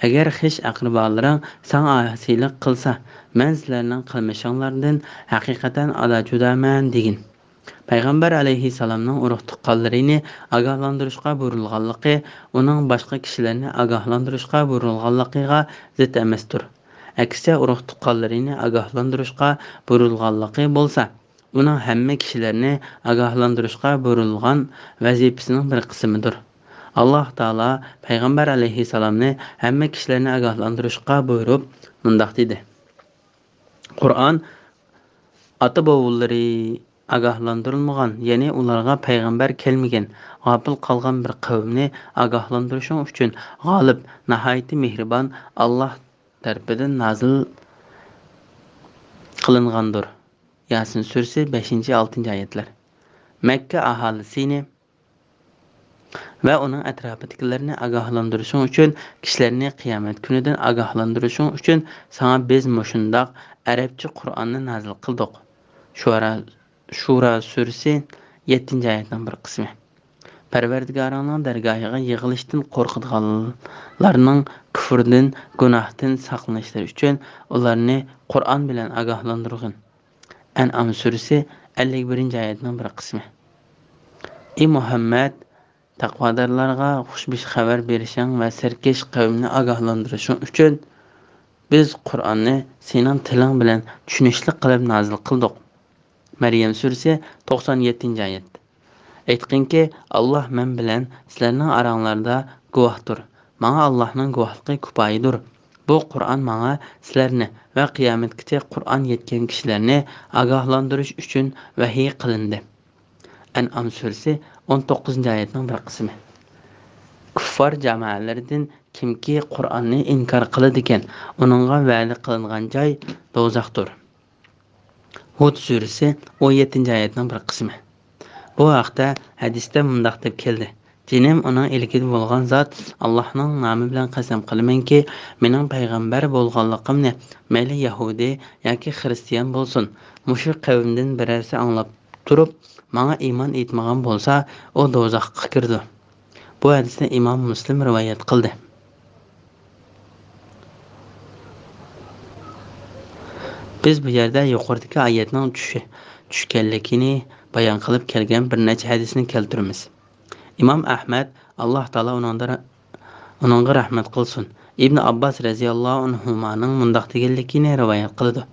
«ئەگەر خىش-ئەقرىبالىرىڭ ساڭا ئاسىيلىق قىلسا، مەن سىلەرنىڭ قىلمىشىڭلاردىن ھەقىقەتەن ئادا-جۇدامەن» دېگىن. پەيغەمبەر ئەلەيھىسسالامنىڭ ئۇرۇق-تۇغقانلىرىنى ئاگاھلاندۇرۇشقا بۇيرۇلغانلىقى ئۇنىڭ باشقا كىشىلەرنى ئاگاھلاندۇرۇشقا بۇيرۇلغانلىقىغا زىت ئەمەستۇر. ئەكسىچە، ئۇرۇق-تۇغقانلىرىنى ئاگاھلاندۇرۇشقا بۇيرۇلغانلىقى بولسا، ئۇنىڭ ھەممە كىشىلەرنى ئاگاھلاندۇرۇشقا بۇيرۇلغان ۋەزىپىسىنىڭ بىر قىسمىدۇر. ئاللاھ تائالا پەيغەمبەر ئەلەيھىسسالامنى ھەممە كىشىلەرنى ئاگاھلاندۇرۇشقا بۇيرۇپ، مۇنداق دېدى: قۇرئان ئاتا-بوۋىلىرى ئاگاھلاندۇرۇلمىغان، يەنى ئۇلارغا پەيغەمبەر كەلمىگەن، غاپىل قالغان بىر قەۋمنى ئاگاھلاندۇرۇشۇڭ ئۈچۈن غالىب، ناھايىتى مېھرىبان ئاللاھ تەرىپىدىن نازىل قىلىنغاندۇر. ياسىن سۈرىسى، بەشىنچى، ئالتىنچى ئايەتلەر. مەككە ئاھالىسىنى ۋە ئۇنىڭ ئەتراپىدىكىلەرنى ئاگاھلاندۇرۇشۇڭ ئۈچۈن، كىشىلەرنى قىيامەت كۈنىدىن ئاگاھلاندۇرۇشۇڭ ئۈچۈن ساڭا بىز مۇشۇنداق ئەرەبچە قۇرئاننى نازىل قىلدۇق. شۇئارا، شۇرا سۈرىسى، يەتتىنچى ئايەتنىڭ بىر قىسمى. پەرۋەردىگارىڭنىڭ دەرگاھىغا يىغىلىشتىن قورقىدىغانلارنىڭ كۇفرىدىن، گۇناھتىن ساقلىنىشلىرى ئۈچۈن ئۇلارنى قۇرئان بىلەن ئاگاھلاندۇرغىن. ئەنئام سۈرىسى، ئەللىك بىرىنچى ئايەتنىڭ بىر قىسمى. ئى مۇھەممەد، تەقۋادارلارغا خۇشبۇش خەۋەر بېرىشىڭ ۋە سەركەش قەۋمنى ئاگاھلاندۇرۇشۇڭ ئۈچۈن بىز قۇرئاننى سېنىڭ تىلىڭ بىلەن چۈشىنىشلىك قىلىپ نازىل قىلدۇق. مەريەم سۈرىسى، توقسان يەتتىنچى ئايەت. ئېيتقىنكى، ئاللاھ مەن بىلەن سىلەرنىڭ ئاراڭلاردا گۇۋاھتۇر. ماڭا ئاللاھنىڭ گۇۋاھلىقى كۇپايىدۇر. بۇ قۇرئان ماڭا سىلەرنى ۋە قىيامەتكىچە قۇرئان يەتكەن كىشىلەرنى ئاگاھلاندۇرۇش ئۈچۈن ۋەھىي قىلىندى. ئەنئام سۈرىسى، ئون توققۇزىنچى ئايەتنىڭ بىر قىسمى. كۇففار جامائەلىرىدىن كىمكى قۇرئاننى ئىنكار قىلىدىكەن، ئۇنىڭغا ۋەدە قىلىنغان جاي دوزاختۇر. ھۇد سۈرىسى، ئون يەتتىنچى ئايەتنىڭ بىر قىسمى. بۇ ھەقتە ھەدىستە مۇنداق دەپ كەلدى: جېنىم ئۇنىڭ ئىلكىدە بولغان زات، ئاللاھنىڭ نامى بىلەن قەسەم قىلىمەنكى، مېنىڭ پەيغەمبەر بولغانلىقىمنى مەيلى يەھۇدىي ياكى خىرىستىيان بولسۇن، مۇشۇ قەۋمدىن بىرەرسى ئاڭلاپ تۇرۇپ، ماڭا ئىمان ئېيتمىغان بولسا، ئۇ دوزاخقا كىرىدۇ. بۇ ھەدىسنى ئىمام مۇسلىم رىۋايەت قىلدى. بىز بۇ يەردە يۇقىرىدىكى ئايەتنىڭ چۈشى-، چۈشكەنلىكىنى بايان قىلىپ كەلگەن بىر نەچچە ھەدىسنى كەلتۈرىمىز. ئىمام ئەھمەد، ئاللاھ تائالا ئۇنىڭدا، ئۇنىڭغا رەھمەت قىلسۇن، ئىبن ئابباس رەزىياللاھۇ ئەنھۇمانىڭ مۇنداق دېگەنلىكىنى رىۋايەت قىلىدۇ.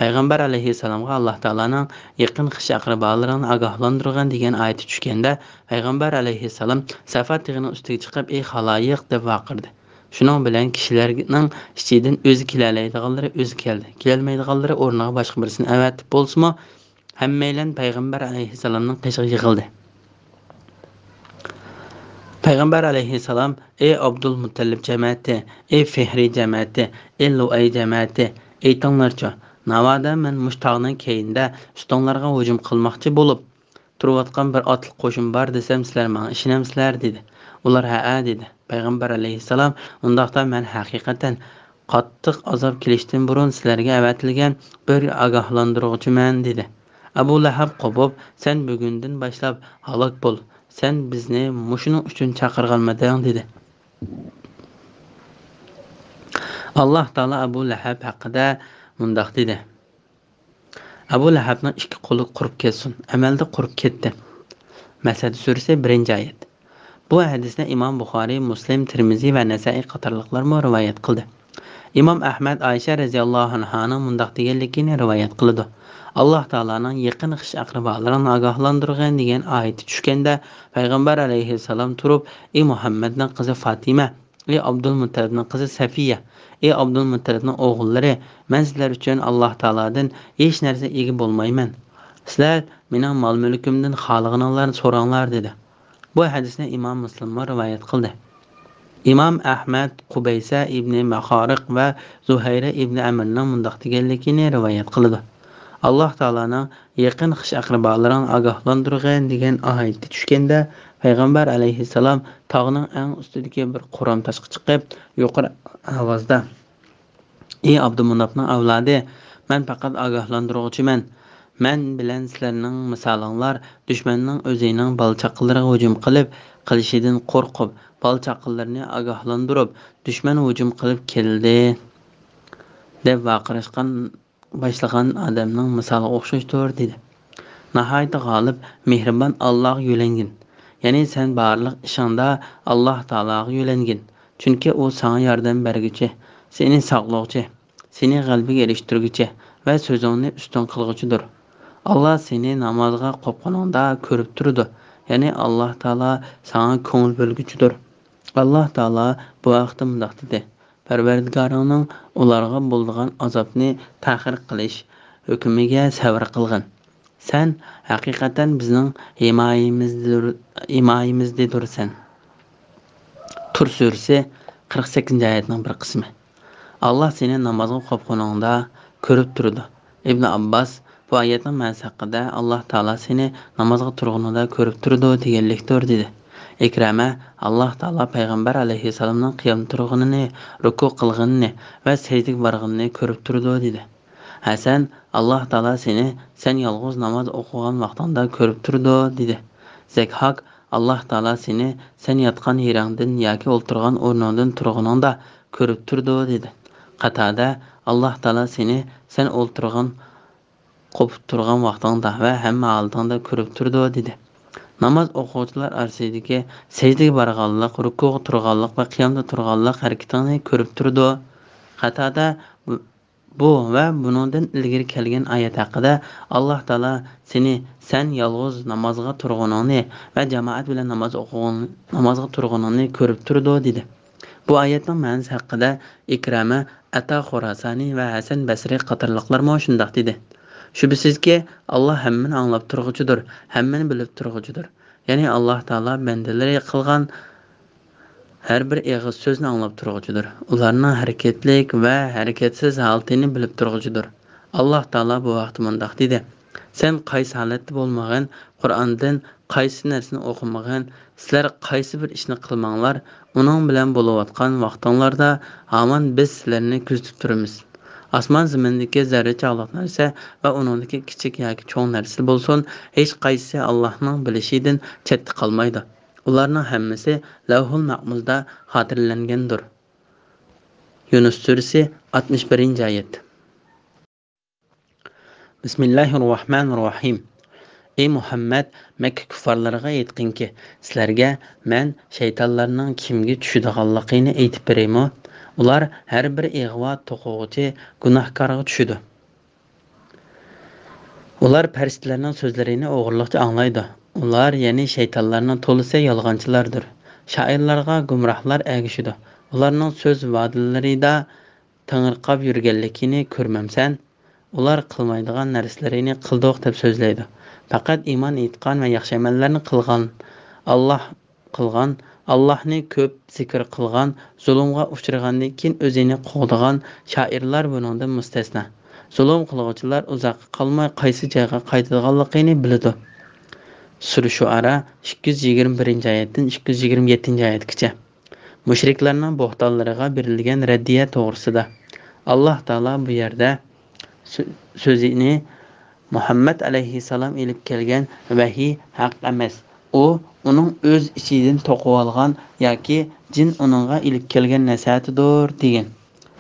پەيغەمبەر ئەلەيھىسسالامغا ئاللاھ تائالانىڭ «يېقىن خىش-ئەقرىبالىرىڭنى ئاگاھلاندۇرغىن» دېگەن ئايىتى چۈشكەندە، پەيغەمبەر ئەلەيھىسسالام سەفا تېغىنىڭ ئۈستىگە چىقىپ، «ئى خالايىق!» دەپ ۋارقىرىدى. شۇنىڭ بىلەن كىشىلەرنىڭ ئىچىدىن ئۆزى كېلەلەيدىغانلىرى ئۆزى كەلدى، كېلەلمەيدىغانلىرى ئورنىغا باشقا بىرسىنى ئەۋەتىپ بولسىمۇ، ھەممەيلەن پەيغەمبەر ئەلەيھىسسالامنىڭ قېشىغا يىغىلدى. پەيغەمبەر ئەلەيھىسسالام: «ئى ئابدۇلمۇتتەلىپ جەمەتى، ئى فىھرى جەمەتى، ئى لۇئەي جەمەتى، ئېيتىڭلارچۇ، ناۋادا مەن مۇشۇ تاغنىڭ كەينىدە ئۈستۈڭلارغا ھۇجۇم قىلماقچى بولۇپ تۇرۇۋاتقان بىر ئاتلىق قوشۇن بار دېسەم، سىلەر ماڭا ئىشىنەمسىلەر؟» دېدى. ئۇلار: «ھەئە» دېدى. پەيغەمبەر ئەلەيھىسسالام: «ئۇنداقتا مەن ھەقىقەتەن قاتتىق ئازاب كېلىشتىن بۇرۇن سىلەرگە ئەۋەتىلگەن بىر ئاگاھلاندۇرغۇچىمەن» دېدى. ئەبۇ لەھەب قوپۇپ: «سەن بۈگۈندىن باشلاپ ھالاك بول، سەن بىزنى مۇشۇنىڭ ئۈچۈن چاقىرغانمىدىڭ؟» دېدى. ئاللاھ تائالا ئەبۇ لەھەب ھەققىدە مۇنداق دېدى: «ئەبۇ لەھەبنىڭ ئىككى قولى قۇرۇپ كەتسۇن.» ئەمەلدە قۇرۇپ كەتتى. مەسەدە سۈرىسى، بىرىنچى ئايەت. بۇ ھەدىسنى ئىمام بۇخارىي، مۇسلىم، تىرمىزى ۋە نەسائىي قاتارلىقلارمۇ رىۋايەت قىلدى. ئىمام ئەھمەد ئائىشە رەزىياللاھۇ ئەنھانىڭ مۇنداق دېگەنلىكىنى رىۋايەت قىلىدۇ: «ئاللاھ تائالانىڭ يېقىن خىش-ئەقرىبالىرىڭنى ئاگاھلاندۇرغىن» دېگەن ئايىتى چۈشكەندە، پەيغەمبەر ئەلەيھىسسالام تۇرۇپ: «ئى مۇھەممەدنىڭ قىزى فاتىمە، ئى ئابدۇلمۇتتەلىپنىڭ قىزى سەفىيە، ئى ئابدۇلمۇتتەلىپنىڭ ئوغۇللىرى، مەن سىلەر ئۈچۈن ئاللاھ تائالادىن ھېچ نەرسە ئىگە بولمايمەن. سىلەر مېنىڭ مال-مۈلكۈمدىن خالىغىنىڭلارنى سوراڭلار» دېدى. بۇ ھەدىسنى ئىمام مۇسلىممۇ رىۋايەت قىلدى. ئىمام ئەھمەد قۇبەيسە ئىبنى مەخارىق ۋە زۇھەيرە ئىبنى ئەمىرنىڭ مۇنداق دېگەنلىكىنى رىۋايەت قىلىدۇ: «ئاللاھ تائالانىڭ يېقىن خىش-ئەقرىبالىرىڭنى ئاگاھلاندۇرغىن» دېگەن ئايىتى چۈشكەندە، پەيغەمبەر ئەلەيھىسسالام تاغنىڭ ئەڭ ئۈستىدىكى بىر قورام تاشقا چىقىپ، يۇقىرى ئاۋازدا: «ئى ئابدۇمۇناپنىڭ ئەۋلادى، مەن پەقەت ئاگاھلاندۇرغۇچىمەن. مەن بىلەن سىلەرنىڭ مىسالىڭلار دۈشمەننىڭ ئۆزىنىڭ بالا-چاقىلىرىغا ھۇجۇم قىلىپ، قىلىشىدىن قورقۇپ، بالا-چاقىلىرىنى ئاگاھلاندۇرۇپ، دۈشمەن ھۇجۇم قىلىپ كەلدى دەپ ۋارقىراشقان، باشلىغان ئادەمنىڭ مىسالىغا ئوخشاشتۇر» دېدى. ناھايىتى غالىب، مېھرىبان ئاللاغا يۆلەنگىن. يەنى سەن بارلىق ئىشىڭدا ئاللاھ تائالاغا يۆلەنگىن. چۈنكى ئۇ ساڭا ياردەم بەرگۈچى، سېنى ساقلىغۇچى، سېنى غەلىبىگە ئېرىشتۈرگۈچى ۋە سۆزۈڭنى ئۈستۈن قىلغۇچىدۇر. ئاللاھ سېنى نامازغا قوپقىنىڭدا كۆرۈپ تۇرىدۇ. يەنى ئاللاھ تائالا ساڭا كۆڭۈل بۆلگۈچىدۇر. ئاللاھ تائالا بۇ ھەقتە مۇنداق دېدى: «پەرۋەردىگارىڭنىڭ ئۇلارغا بولىدىغان ئازابنى تەخىر قىلىش ھۆكمىگە سەۋر قىلغىن. سەن ھەقىقەتەن بىزنىڭ ھىمايىمىزدىدۇر-، ھىمايىمىزدىدۇرسەن.» تۇر سۈرىسى، قىرىق سەككىزىنچى ئايەتنىڭ بىر قىسمى. «ئاللاھ سېنى نامازغا قوپقىنىڭدا كۆرۈپ تۇرىدۇ.» ئىبن ئابباس بۇ ئايەتنىڭ مەنىسى ھەققىدە: «ئاللاھ تائالا سېنى نامازغا تۇرغىنىڭدا كۆرۈپ تۇرىدۇ» دېگەنلىكتۇر، دېدى. ئىكرەمە، ئاللاھ تائالا پەيغەمبەر ئەلەيھىسسالامنىڭ قىيامدا تۇرغىنىنى، رۇكۇ قىلغىنىنى ۋە سەجدىگە بارغىنىنى كۆرۈپ تۇرىدۇ، دېدى. ھەسەن، ئاللاھ تائالا سېنى سەن يالغۇز ناماز ئوقۇغان ۋاقتىڭدا كۆرۈپ تۇرىدۇ، دېدى. زەكھاك، ئاللاھ تائالا سېنى سەن ياتقان يېرىڭدىن ياكى ئولتۇرغان ئورنۇڭدىن تۇرغىنىڭدا كۆرۈپ تۇرىدۇ، دېدى. قاتادە، ئاللاھ تائالا سېنى سەن ئولتۇرغان، قوپۇپ تۇرغان ۋاقتىڭدا ۋە ھەممە ھالىتىڭدا كۆرۈپ تۇرىدۇ، دېدى. ناماز ئوقۇغۇچىلار ئارىسىدىكى سەجدىگە بارغانلىق، رۇكۇغا تۇرغانلىق ۋە قىيامدا تۇرغانلىق ھەرىكىتىڭنى كۆرۈپ تۇرىدۇ. قاتادە، بۇ ۋە بۇنىڭدىن ئىلگىرى كەلگەن ئايەت ھەققىدە ئاللاھ تائالا سېنى سەن يالغۇز نامازغا تۇرغىنىڭنى ۋە جامائەت بىلەن ناماز ئوقۇغىن-، نامازغا تۇرغىنىڭنى كۆرۈپ تۇرىدۇ، دېدى. بۇ ئايەتنىڭ مەنىسى ھەققىدە ئىكرەمە، ئەتا خوراسانى ۋە ھەسەن بەسرى قاتارلىقلارمۇ شۇنداق دېدى. شۈبھىسىزكى، ئاللاھ ھەممىنى ئاڭلاپ تۇرغۇچىدۇر، ھەممىنى بىلىپ تۇرغۇچىدۇر. يەنى ئاللاھ تائالا بەندىلىرى قىلغان ھەر بىر ئېغىز سۆزنى ئاڭلاپ تۇرغۇچىدۇر. ئۇلارنىڭ ھەرىكەتلىك ۋە ھەرىكەتسىز ھالىتىنى بىلىپ تۇرغۇچىدۇر. ئاللاھ تائالا بۇ ھەقتە مۇنداق دېدى: سەن قايسى ھالەتتە بولمىغىن، قۇرئاندىن قايسى نەرسىنى ئوقۇمىغىن، سىلەر قايسى بىر ئىشنى قىلماڭلار، ئۇنىڭ بىلەن بولۇۋاتقان ۋاقتىڭلاردا ھامان بىز سىلەرنى كۆزىتىپ تۇرىمىز. ئاسمان زېمىندىكى زەررىچاغلىق نەرسە ۋە ئۇنىڭدىكى كىچىك ياكى چوڭ نەرسە بولسۇن، ھېچقايسىسى ئاللاھنىڭ بىلىشىدىن چەتتە قالمايدۇ. ئۇلارنىڭ ھەممىسى لەۋھۇل مەھپۇزدا خاتىرىلەنگەندۇر. يۇنۇس سۈرىسى، ئاتمىش بىرىنچى ئايەت. بىسمىللاھىررەھمانىررەھىم. ئەي مۇھەممەد، مەككە كۇففارلىرىغا ئېيتقىنكى، سىلەرگە مەن شەيتانلارنىڭ كىمگە چۈشىدىغانلىقىنى ئېيتىپ بېرەيمۇ؟ ئۇلار ھەر بىر ئىغۋا توقۇغۇچى گۇناھكارغا چۈشىدۇ. ئۇلار پەرىشتىلەرنىڭ سۆزلىرىنى ئوغرىلىقچە ئاڭلايدۇ. ئۇلار، يەنى شەيتانلارنىڭ تولىسى يالغانچىلاردۇر. شائىرلارغا گۇمراھلار ئەگىشىدۇ. ئۇلارنىڭ سۆز ۋادىلىرىدا تېڭىرقاپ يۈرگەنلىكىنى كۆرمەمسەن؟ ئۇلار قىلمايدىغان نەرسىلىرىنى قىلدۇق دەپ سۆزلەيدۇ. پەقەت ئىمان ئېيتقان ۋە ياخشى ئەمەللەرنى قىلغان، ئاللاھ قىلغان، ئاللاھنى كۆپ زىكىر قىلغان، زۇلۇمغا ئۇچرىغاندىن كېيىن ئۆزىنى قوغدىغان شائىرلار بۇنىڭدىن مۇستەسنا. زۇلۇم قىلغۇچىلار ئۇزاققا قالماي قايسى جايغا قايتىدىغانلىقىنى بىلىدۇ. سۈرە شۇئارا، ئىككى يۈز يىگىرمە بىرىنچى ئايەتتىن ئىككى يۈز يىگىرمە يەتتىنچى ئايەتكىچە. مۇشرىكلارنىڭ بوھتانلىرىغا بېرىلگەن رەددىيە توغرىسىدا. ئاللاھ تائالا بۇ يەردە سۆ-، سۆزىنى مۇھەممەد ئەلەيھىسسالام ئېلىپ كەلگەن ۋەھىي ھەق ئەمەس. ئۇ ئۇنىڭ ئۆز ئىچىدىن توقۇۋالغان ياكى جىن ئۇنىڭغا ئېلىپ كەلگەن نەسىھەتىدۇر، دېگەن.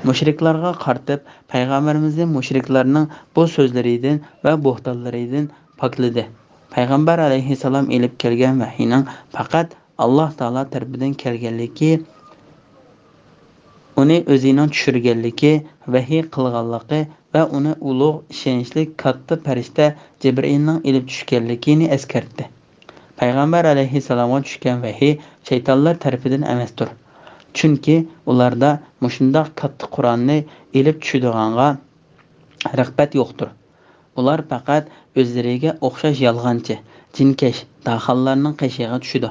مۇشرىكلارغا قارىتىپ، پەيغەمبىرىمىزنى مۇشرىكلارنىڭ بۇ سۆزلىرىدىن ۋە بوھتانلىرىدىن پاكلىدى. پەيغەمبەر ئەلەيھىسسالام ئېلىپ كەلگەن ۋەھىينىڭ پەقەت ئاللاھ تائالا تەرىپىدىن كەلگەنلىكى، ئۇنى ئۆزىنىڭ چۈشۈرگەنلىكى، ۋەھىي قىلغانلىقى ۋە ئۇنى ئۇلۇغ، ئىشەنچلىك، كاتتا پەرىشتە جەبرىئىلنىڭ ئېلىپ چۈشكەنلىكىنى ئەسكەرتتى. پەيغەمبەر ئەلەيھىسسالامغا چۈشكەن ۋەھىي شەيتانلار تەرىپىدىن ئەمەستۇر. چۈنكى ئۇلاردا مۇشۇنداق كاتتا قۇرئاننى ئېلىپ چۈشىدىغانغا رىغبەت يوقتۇر. ئۇلار پەقەت ئۆزلىرىگە ئوخشاش يالغانچى، جىنكەش، داخانلارنىڭ قېشىغا چۈشىدۇ.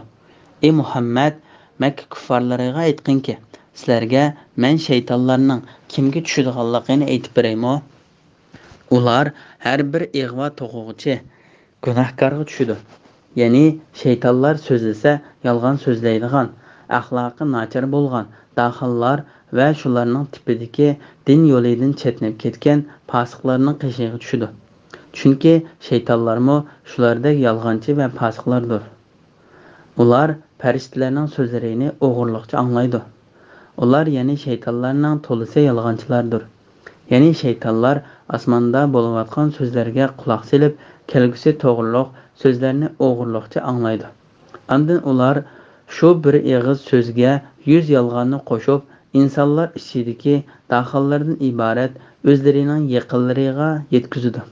ئى مۇھەممەد، مەككە كۇففارلىرىغا ئېيتقىنكى، سىلەرگە مەن شەيتانلارنىڭ كىمگە چۈشىدىغانلىقىنى ئېيتىپ بېرەيمۇ؟ ئۇلار ھەر بىر ئىغۋا توقۇغۇچى گۇناھكارغا چۈشىدۇ. يەنى شەيتانلار سۆزلىسە يالغان سۆزلەيدىغان، ئەخلاقى ناچار بولغان داخانلار ۋە شۇلارنىڭ تىپىدىكى دىن يولىدىن چەتنەپ كەتكەن پاسىقلارنىڭ قېشىغا چۈشىدۇ. چۈنكى شەيتانلارمۇ شۇلاردەك يالغانچى ۋە پاسىقلاردۇر. ئۇلار پەرىشتىلەرنىڭ سۆزلىرىنى ئوغرىلىقچە ئاڭلايدۇ. ئۇلار، يەنى شەيتانلارنىڭ تولىسى يالغانچىلاردۇر. يەنى شەيتانلار ئاسماندا بولۇۋاتقان سۆزلەرگە قۇلاق سېلىپ، كەلگۈسى توغرۇلۇق سۆزلەرنى ئوغرىلىقچە ئاڭلايدۇ. ئاندىن ئۇلار شۇ بىر ئېغىز سۆزگە يۈز يالغاننى قوشۇپ، ئىنسانلار ئىچىدىكى داخانلاردىن ئىبارەت ئۆزلىرىنىڭ يېقىنلىرىغا يەتكۈزىدۇ.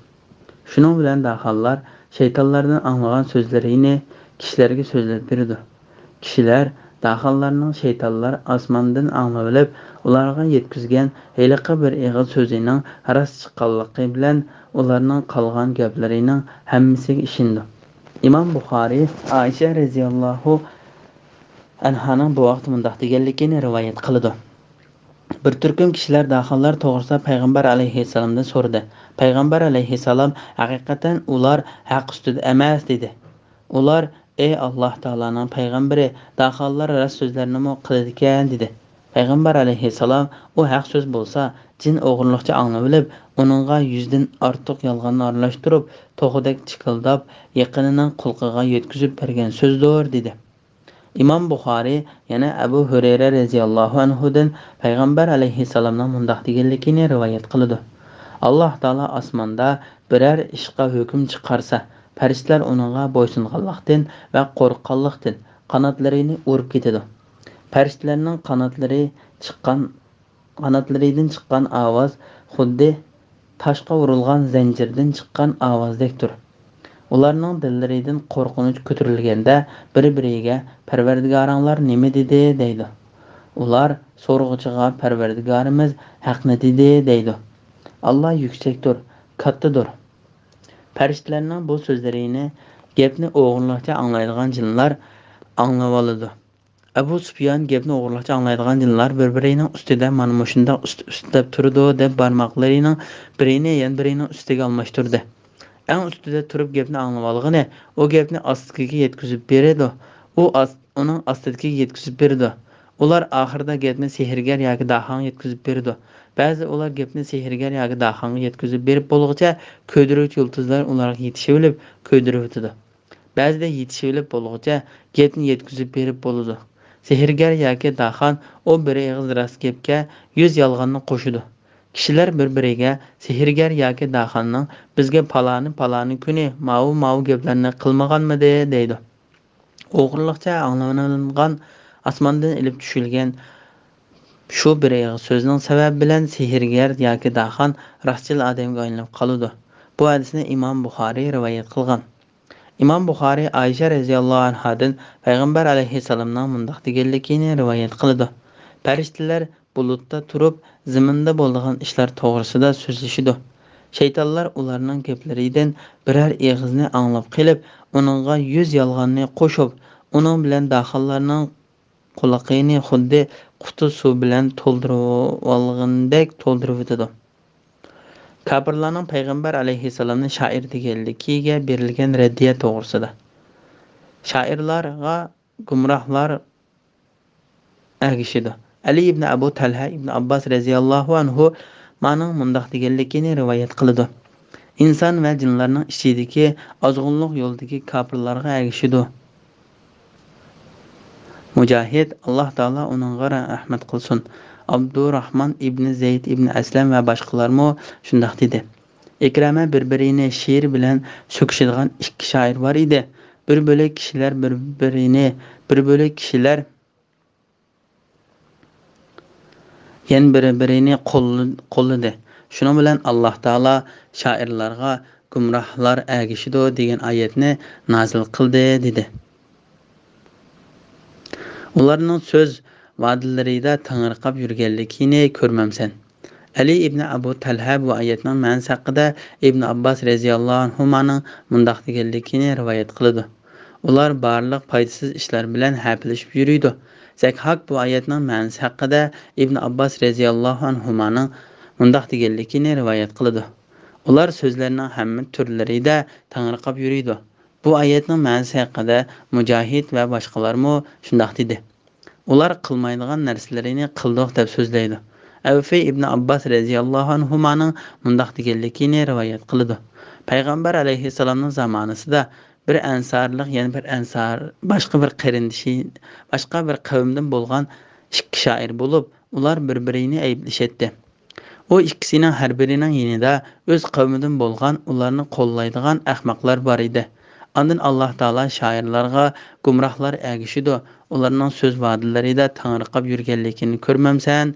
شۇنىڭ بىلەن داخانلار شەيتانلاردىن ئاڭلىغان سۆزلىرىنى كىشىلەرگە سۆزلەپ بېرىدۇ. كىشىلەر داخانلارنىڭ شەيتانلار ئاسماندىن ئاڭلىۋېلىپ، ئۇلارغا يەتكۈزگەن ھېلىقى بىر ئېغىز سۆزىنىڭ راست چىققانلىقى بىلەن ئۇلارنىڭ قالغان گەپلىرىنىڭ ھەممىسىگە ئىشىنىدۇ. ئىمام بۇخارىي ئائىشە رەزىياللاھۇ ئەنھانىڭ بۇ ھەقتە مۇنداق دېگەنلىكىنى رىۋايەت قىلىدۇ. بىر تۈركۈم كىشىلەر داخانلار توغرىسىدا پەيغەمبەر ئەلەيھىسسالامدىن سورىدى. پەيغەمبەر ئەلەيھىسسالام، ھەقىقەتەن ئۇلار ھەق ئۈستىدە ئەمەس، دېدى. ئۇلار «ئەي ئاللاھ تائالانىڭ پەيغەمبىرى، داخانلار راست سۆزلەرنىمۇ قىلىدىكەن» دېدى. پەيغەمبەر ئەلەيھىسسالام: «ئۇ ھەق سۆز بولسا، جىن ئوغرىلىقچە ئاڭلىۋېلىپ، ئۇنىڭغا يۈزدىن ئارتۇق يالغاننى ئارىلاشتۇرۇپ، توخۇدەك چىكىلداپ، يېقىنىنىڭ قۇلىقىغا يەتكۈزۈپ بەرگەن سۆزدۇر» دېدى. ئىمام بۇخارىي يەنە ئەبۇ ھۇرەيرە رەزىياللاھۇ ئەنھۇدىن پەيغەمبەر ئەلەيھىسسالامنىڭ مۇنداق دېگەنلىكىنى رىۋايەت قىلىدۇ: «ئاللاھ تائالا ئاسماندا بىرەر ئىشقا ھۆكۈم چىقارسا، پەرىشتىلەر ئۇنىڭغا بويسۇنغانلىقتىن ۋە قورققانلىقتىن قاناتلىرىنى ئۇرۇپ كېتىدۇ. پەرىشتىلەرنىڭ قاناتلىرى چىققان، قاناتلىرىدىن چىققان ئاۋاز خۇددى تاشقا ئۇرۇلغان زەنجىردىن چىققان ئاۋازدەكتۇر. ئۇلارنىڭ دىللىرىدىن قورقۇنچ كۆتۈرۈلگەندە، بىر-بىرىگە، پەرۋەردىگارىڭلار نېمە دېدى؟» دەيدۇ. ئۇلار سورىغۇچىغا، «پەرۋەردىگارىمىز ھەقنى دېدى» دەيدۇ. ئاللاھ يۈكسەكتۇر، كاتتىدۇر. پەرىشتىلەرنىڭ بۇ سۆزلىرىنى، گەپنى ئوغرىلىقچە ئاڭلايدىغان جىنلار ئاڭلىۋالىدۇ. ئەبۇ سۇپيان گەپنى ئوغرىلىقچە ئاڭلايدىغان جىنلار بىر-بىرىنىڭ ئۈستىدە مانا مۇشۇنداق ئۈست-ئۈستىلەپ تۇرىدۇ دەپ بارماقلىرىنىڭ بىرىنى يەنە بىرىنىڭ ئۈستىگە ئالماشتۇردى. ئەڭ ئۈستىدە تۇرۇپ گەپنى ئاڭلىۋالغىنى ئۇ گەپنى ئاستىدىكىگە يەتكۈزۈپ بېرىدۇ، ئۇ ئاست-، ئۇنىڭ ئاستىدىكىگە يەتكۈزۈپ بېرىدۇ. ئۇلار ئاخىرىدا گەپنى سېھىرگەر ياكى داخانغا يەتكۈزۈپ بېرىدۇ. بەزىدە ئۇلار گەپنى سېھىرگەر ياكى داخانغا يەتكۈزۈپ بېرىپ بولغۇچە كۆيدۈرۈۋېتىش يۇلتۇزلار ئۇلارغا يېتىشىۋېلىپ كۆيدۈرۈۋېتىدۇ. بەزىدە يېتىشىۋېلىپ بولغۇچە گەپنى يەتكۈزۈپ بېرىپ بولىدۇ. سېھىرگەر ياكى داخان ئۇ بىر ئېغىز راست گەپكە يۈز يالغاننى قوشىدۇ. كىشىلەر بىر-بىرىگە، «سېھىرگەر ياكى داخاننىڭ بىزگە پالانى-پالانى كۈنى ماۋۇ-ماۋۇ گەپلەرنى قىلمىغانمىدى؟» دەيدۇ. ئوغرىلىقچە ئاڭلىنىلغان، ئاسماندىن ئېلىپ چۈشۈلگەن شۇ بىر ئېغىز سۆزنىڭ سەۋەبى بىلەن سېھىرگەر ياكى داخان راستچىل ئادەمگە ئايلىنىپ قالىدۇ. بۇ ھەدىسنى ئىمام بۇخارىي رىۋايەت قىلغان. ئىمام بۇخارىي ئائىشە رەزىياللاھۇ ئەنھادىن پەيغەمبەر ئەلەيھىسسالامنىڭ مۇنداق دېگەنلىكىنى رىۋايەت قىلىدۇ: «پەرىشتىلەر بۇلۇتتا تۇرۇپ، زېمىندا بولىدىغان ئىشلار توغرىسىدا سۆزلىشىدۇ. شەيتانلار ئۇلارنىڭ گەپلىرىدىن بىرەر ئېغىزنى ئاڭلاپ قېلىپ، ئۇنىڭغا يۈز يالغاننى قوشۇپ، ئۇنىڭ بىلەن داخانلارنىڭ قۇلىقىنى خۇددى قۇتا سۇ بىلەن تولدۇرۇۋالغىنىدەك تولدۇرۇۋېتىدۇ.» كاپىرلارنىڭ پەيغەمبەر ئەلەيھىسسالامنى شائىر دېگەنلىكىگە بېرىلگەن رەددىيە توغرىسىدا. شائىرلارغا گۇمراھلار ئەگىشىدۇ. ئەلى ئىبنى ئەبۇ تەلھە ئىبنى ئابباس رەزىياللاھۇ ئەنھۇمانىڭ مۇنداق دېگەنلىكىنى رىۋايەت قىلىدۇ: «ئىنسان ۋە جىنلارنىڭ ئىچىدىكى ئازغۇنلۇق يولدىكى كاپىرلارغا ئەگىشىدۇ.» مۇجاھىد، ئاللاھ تائالا ئۇنىڭغا رەھمەت قىلسۇن، ئابدۇراھمان ئىبنى زەيد ئىبنى ئەسلەم ۋە باشقىلارمۇ شۇنداق دېدى. ئىكرامە بىر-بىرىنى شېئىر بىلەن سۆكۈشىدىغان ئىككى شائىر بار ئىدى. بىر بۆلەك كىشىلەر بىر-بىرىنى، بىر بۆلەك كىشىلەر يەنە بىر-بىرىنى قوللا-، قوللىدى. شۇنىڭ بىلەن ئاللاھ تائالا شائىرلارغا «گۇمراھلار ئەگىشىدۇ» دېگەن ئايەتنى نازىل قىلدى، دېدى. ئۇلارنىڭ سۆز ۋادىلىرىدا تېڭىرقاپ يۈرگەنلىكىنى كۆرمەمسەن؟ ئەلى ئىبنى ئەبۇ تەلھە بۇ ئايەتنىڭ مەنىسى ھەققىدە ئىبنى ئابباس رەزىياللاھۇ ئەنھۇمانىڭ مۇنداق دېگەنلىكىنى رىۋايەت قىلىدۇ: «ئۇلار بارلىق پايدىسىز ئىشلار بىلەن ھەپىلىشىپ يۈرىدۇ.» زەكھاك بۇ ئايەتنىڭ مەنىسى ھەققىدە ئىبنى ئابباس رەزىياللاھۇ ئەنھۇمانىڭ مۇنداق دېگەنلىكىنى رىۋايەت قىلىدۇ: «ئۇلار سۆزلەرنىڭ ھەممە تۈرلىرىدە تېڭىرقاپ يۈرىدۇ.» بۇ ئايەتنىڭ مەنىسى ھەققىدە مۇجاھىد ۋە باشقىلارمۇ شۇنداق دېدى: «ئۇلار قىلمايدىغان نەرسىلىرىنى قىلدۇق» دەپ سۆزلەيدۇ. ئەۋفى ئىبنى ئابباس رەزىياللاھۇ ئەنھۇمانىڭ مۇنداق دېگەنلىكىنى رىۋايەت قىلىدۇ: پەيغەمبەر ئەلەيھىسسالامنىڭ زامانىسىدا بىر ئەنسارلىق يەنە بىر ئەنسار، باشقا بىر قېرىندىشى، باشقا بىر قەۋمدىن بولغان ئىككى شائىر بولۇپ، ئۇلار بىر-بىرىنى ئەيىبلىشەتتى. ئۇ ئىككىسىنىڭ ھەر بىرىنىڭ يېنىدا ئۆز قەۋمىدىن بولغان، ئۇلارنى قوللايدىغان ئەخمەقلەر بار ئىدى. ئاندىن ئاللاھ تائالا شائىرلارغا «گۇمراھلار ئەگىشىدۇ، ئۇلارنىڭ سۆز ۋادىلىرىدا تېڭىرقاپ يۈرگەنلىكىنى كۆرمەمسەن؟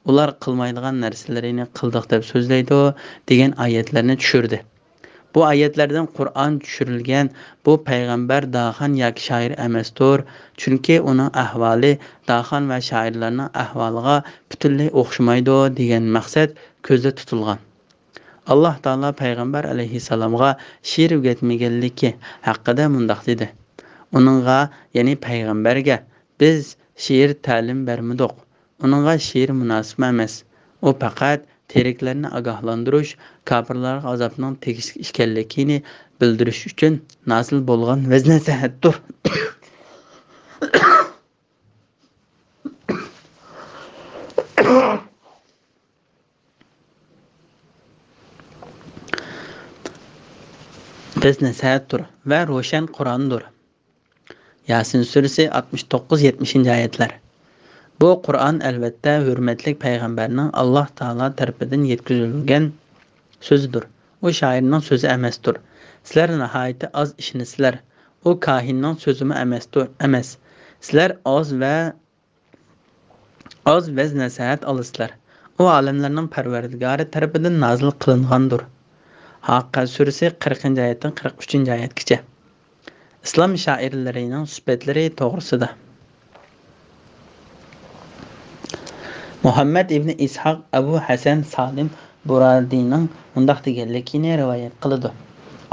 ئۇلار قىلمايدىغان نەرسىلىرىنى قىلدۇق دەپ سۆزلەيدۇ» دېگەن ئايەتلەرنى چۈشۈردى. بۇ ئايەتلەردىن قۇرئان چۈشۈرۈلگەن، بۇ پەيغەمبەر داخان ياكى شائىر ئەمەستۇر، چۈنكى ئۇنىڭ ئەھۋالى داخان ۋە شائىرلارنىڭ ئەھۋالىغا پۈتۈنلەي ئوخشىمايدۇ دېگەن مەقسەت كۆزدە تۇتۇلغان. ئاللاھ تائالا پەيغەمبەر ئەلەيھىسسالامغا شېئىر ئۆگەتمىگەنلىكى ھەققىدە مۇنداق دېدى: ئۇنىڭغا، يەنى پەيغەمبەرگە، بىز شېئىر تەلىم بەرمىدۇق. ئۇنىڭغا شېئىر مۇناسىپ ئەمەس. ئۇ پەقەت تىرىكلەرنى ئاگاھلاندۇرۇش، كاپىرلارغا ئازابنىڭ تېگىشلىك ئىكەنلىكىنى بىلدۈرۈش ئۈچۈن نازىل بولغان ۋەز-نەسىھەتتۇر. ۋەز-نەسىھەتتۇر ۋە روشەن قۇرئاندۇر. ياسىن سۈرىسى، ئاتمىش توققۇز، يەتمىشىنچى ئايەتلەر. بۇ قۇرئان، ئەلۋەتتە، ھۆرمەتلىك پەيغەمبەرنىڭ ئاللاھ تائالا تەرىپىدىن يەتكۈزۈلگەن سۆزىدۇر. ئۇ شائىرنىڭ سۆزى ئەمەستۇر. سىلەر ناھايىتى ئاز ئىشىنىسىلەر. ئۇ كاھىننىڭ سۆزىمۇ ئەمەستۇر، ئەمەس. سىلەر ئاز ۋە ئاز ۋەز-نەسىھەت ئالىسىلەر. ئۇ ئالەملەرنىڭ پەرۋەردىگارى تەرىپىدىن نازىل قىلىنغاندۇر. ھاققە سۈرىسى، قىرىقىنچى ئايەتتىن قىرىق ئۈچىنچى ئايەتكىچە. ئىسلام شائىرلىرىنىڭ سۈپەتلىرى توغرىسىدا. مۇھەممەد ئىبنى ئىسھاق ئەبۇ ھەسەن سالىم بۇرادىنىڭ مۇنداق دېگەنلىكىنى رىۋايەت قىلىدۇ.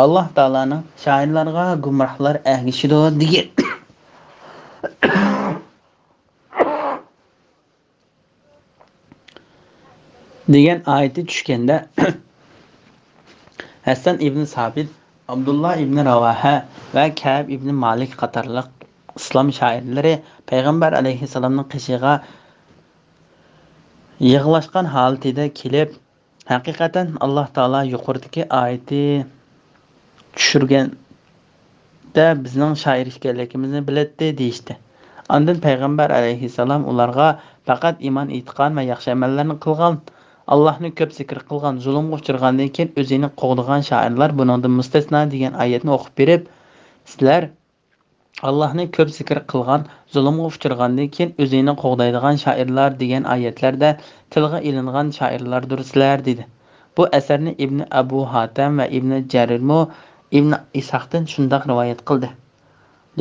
ئاللاھ تائالانىڭ شائىرلارغا گۇمراھلار ئەگىشىدۇ دېگەن دېگەن ئايىتى چۈشكەندە، ھەسسان ئىبنى سابىت، ئابدۇللا ئىبنى راۋاھە ۋە كەئب ئىبنى مالىك قاتارلىق ئىسلام شائىرلىرى پەيغەمبەر ئەلەيھىسسالامنىڭ قېشىغا يىغلاشقان ھالىتىدە كېلىپ، ھەقىقەتەن، ئاللاھ تائالا يۇقىرىدىكى ئايىتى چۈشۈرگەندە بىزنىڭ شائىر ئىكەنلىكىمىزنى بىلەتتى، دېيىشتى. ئاندىن پەيغەمبەر ئەلەيھىسسالام ئۇلارغا پەقەت ئىمان ئېيتقان ۋە ياخشى ئەمەللەرنى قىلغان، ئاللاھنى كۆپ زىكىر قىلغان، زۇلۇمغا ئۇچرىغاندىن كېيىن ئۆزىنى قوغدىغان شائىرلار بۇنىڭدىن مۇستەسنا دېگەن ئايەتنى ئوقۇپ بېرىپ، سىلەر ئاللاھنى كۆپ زىكىر قىلغان، زۇلۇمغا ئۇچرىغاندىن كېيىن ئۆزىنى قوغدايدىغان شائىرلار دېگەن ئايەتلەردە تىلغا ئېلىنغان شائىرلاردۇر سىلەر، دېدى. بۇ ئەسەرنى ئىبنى ئەبۇ ھاتەم ۋە ئىبنى جەرىرمۇ ئىبنى ئىسھاقتىن شۇنداق رىۋايەت قىلدى.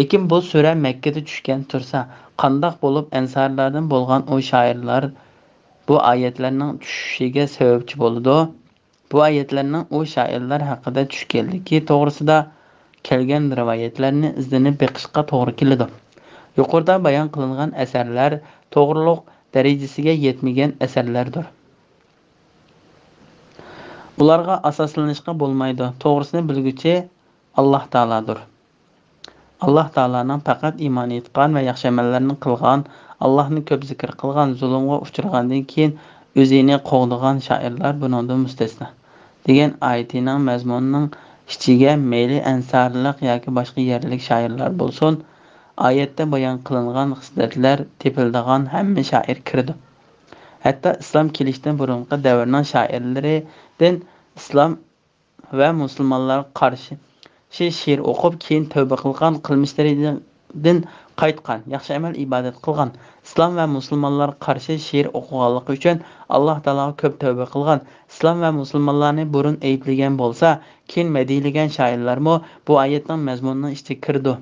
لېكىن بۇ سۈرە مەككىدە چۈشكەن تۇرسا، قانداق بولۇپ ئەنسارلاردىن بولغان ئۇ شائىرلار بۇ ئايەتلەرنىڭ چۈشۈشىگە سەۋەبچى بولىدۇ؟ بۇ ئايەتلەرنىڭ ئۇ شائىرلار ھەققىدە چۈشكەنلىكى توغرىسىدا كەلگەن رىۋايەتلەرنى ئىزدىنىپ بېقىشقا توغرا كېلىدۇ. يۇقىرىدا بايان قىلىنغان ئەسەرلەر توغرىلىق دەرىجىسىگە يەتمىگەن ئەسەرلەردۇر. ئۇلارغا ئاساسلىنىشقا بولمايدۇ. توغرىسىنى بىلگۈچى ئاللاھ تائالادۇر. ئاللاھ تائالانىڭ پەقەت ئىمان ئېيتقان ۋە ياخشى ئەمەللەرنى قىلغان، ئاللاھنى كۆپ زىكىر قىلغان، زۇلۇمغا ئۇچرىغاندىن كېيىن ئۆزىنى قوغدىغان شائىرلار بۇنىڭدىن مۇستەسنا، دېگەن ئايىتىنىڭ مەزمۇنىنىڭ ئىچىگە مەيلى ئەنسارلىق ياكى باشقا يەرلىك شائىرلار بولسۇن، ئايەتتە بايان قىلىنغان خىسلەتلەر تېپىلىدىغان ھەممە شائىر كىرىدۇ. ھەتتا ئىسلام كېلىشتىن بۇرۇنقى دەۋرنىڭ شائىرلىرىدىن ئىسلام ۋە مۇسۇلمانلارغا قارشى شېئىر ئوقۇپ، كېيىن تەۋبە قىلغان، قىلمىشلىرىدىن قايتقان، ياخشى ئەمەل ئىبادەت قىلغان، ئىسلام ۋە مۇسۇلمانلارغا قارشى شېئىر ئوقۇغانلىقى ئۈچۈن ئاللاھ تائالاغا كۆپ تەۋبە قىلغان، ئىسلام ۋە مۇسۇلمانلارنى بۇرۇن ئەيىبلىگەن بولسا، كېيىن مەدھىيلىگەن شائىرلارمۇ بۇ ئايەتنىڭ مەزمۇنىنىڭ ئىچىگە كىرىدۇ.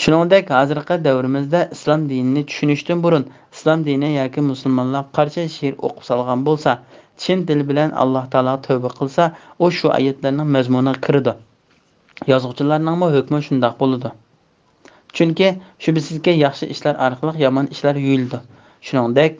شۇنىڭدەك، ھازىرقى دەۋرىمىزدە ئىسلام دىنىنى چۈشىنىشتىن بۇرۇن، ئىسلام دىنى ياكى مۇسۇلمانلارغا قارشى شېئىر ئوقۇپ سالغان بولسا، چىن دىل بىلەن ئاللاھ تائالاغا تەۋبە قىلسا، ئۇ شۇ ئايەتلەرنىڭ مەزمۇنىغا كىرىدۇ. يازغۇچىلارنىڭمۇ ھۆكمى شۇنداق بولىدۇ. چۈنكى، شۈبھىسىزكى، ياخشى ئىشلار ئارقىلىق يامان ئىشلار يۇيۇلىدۇ. شۇنىڭدەك،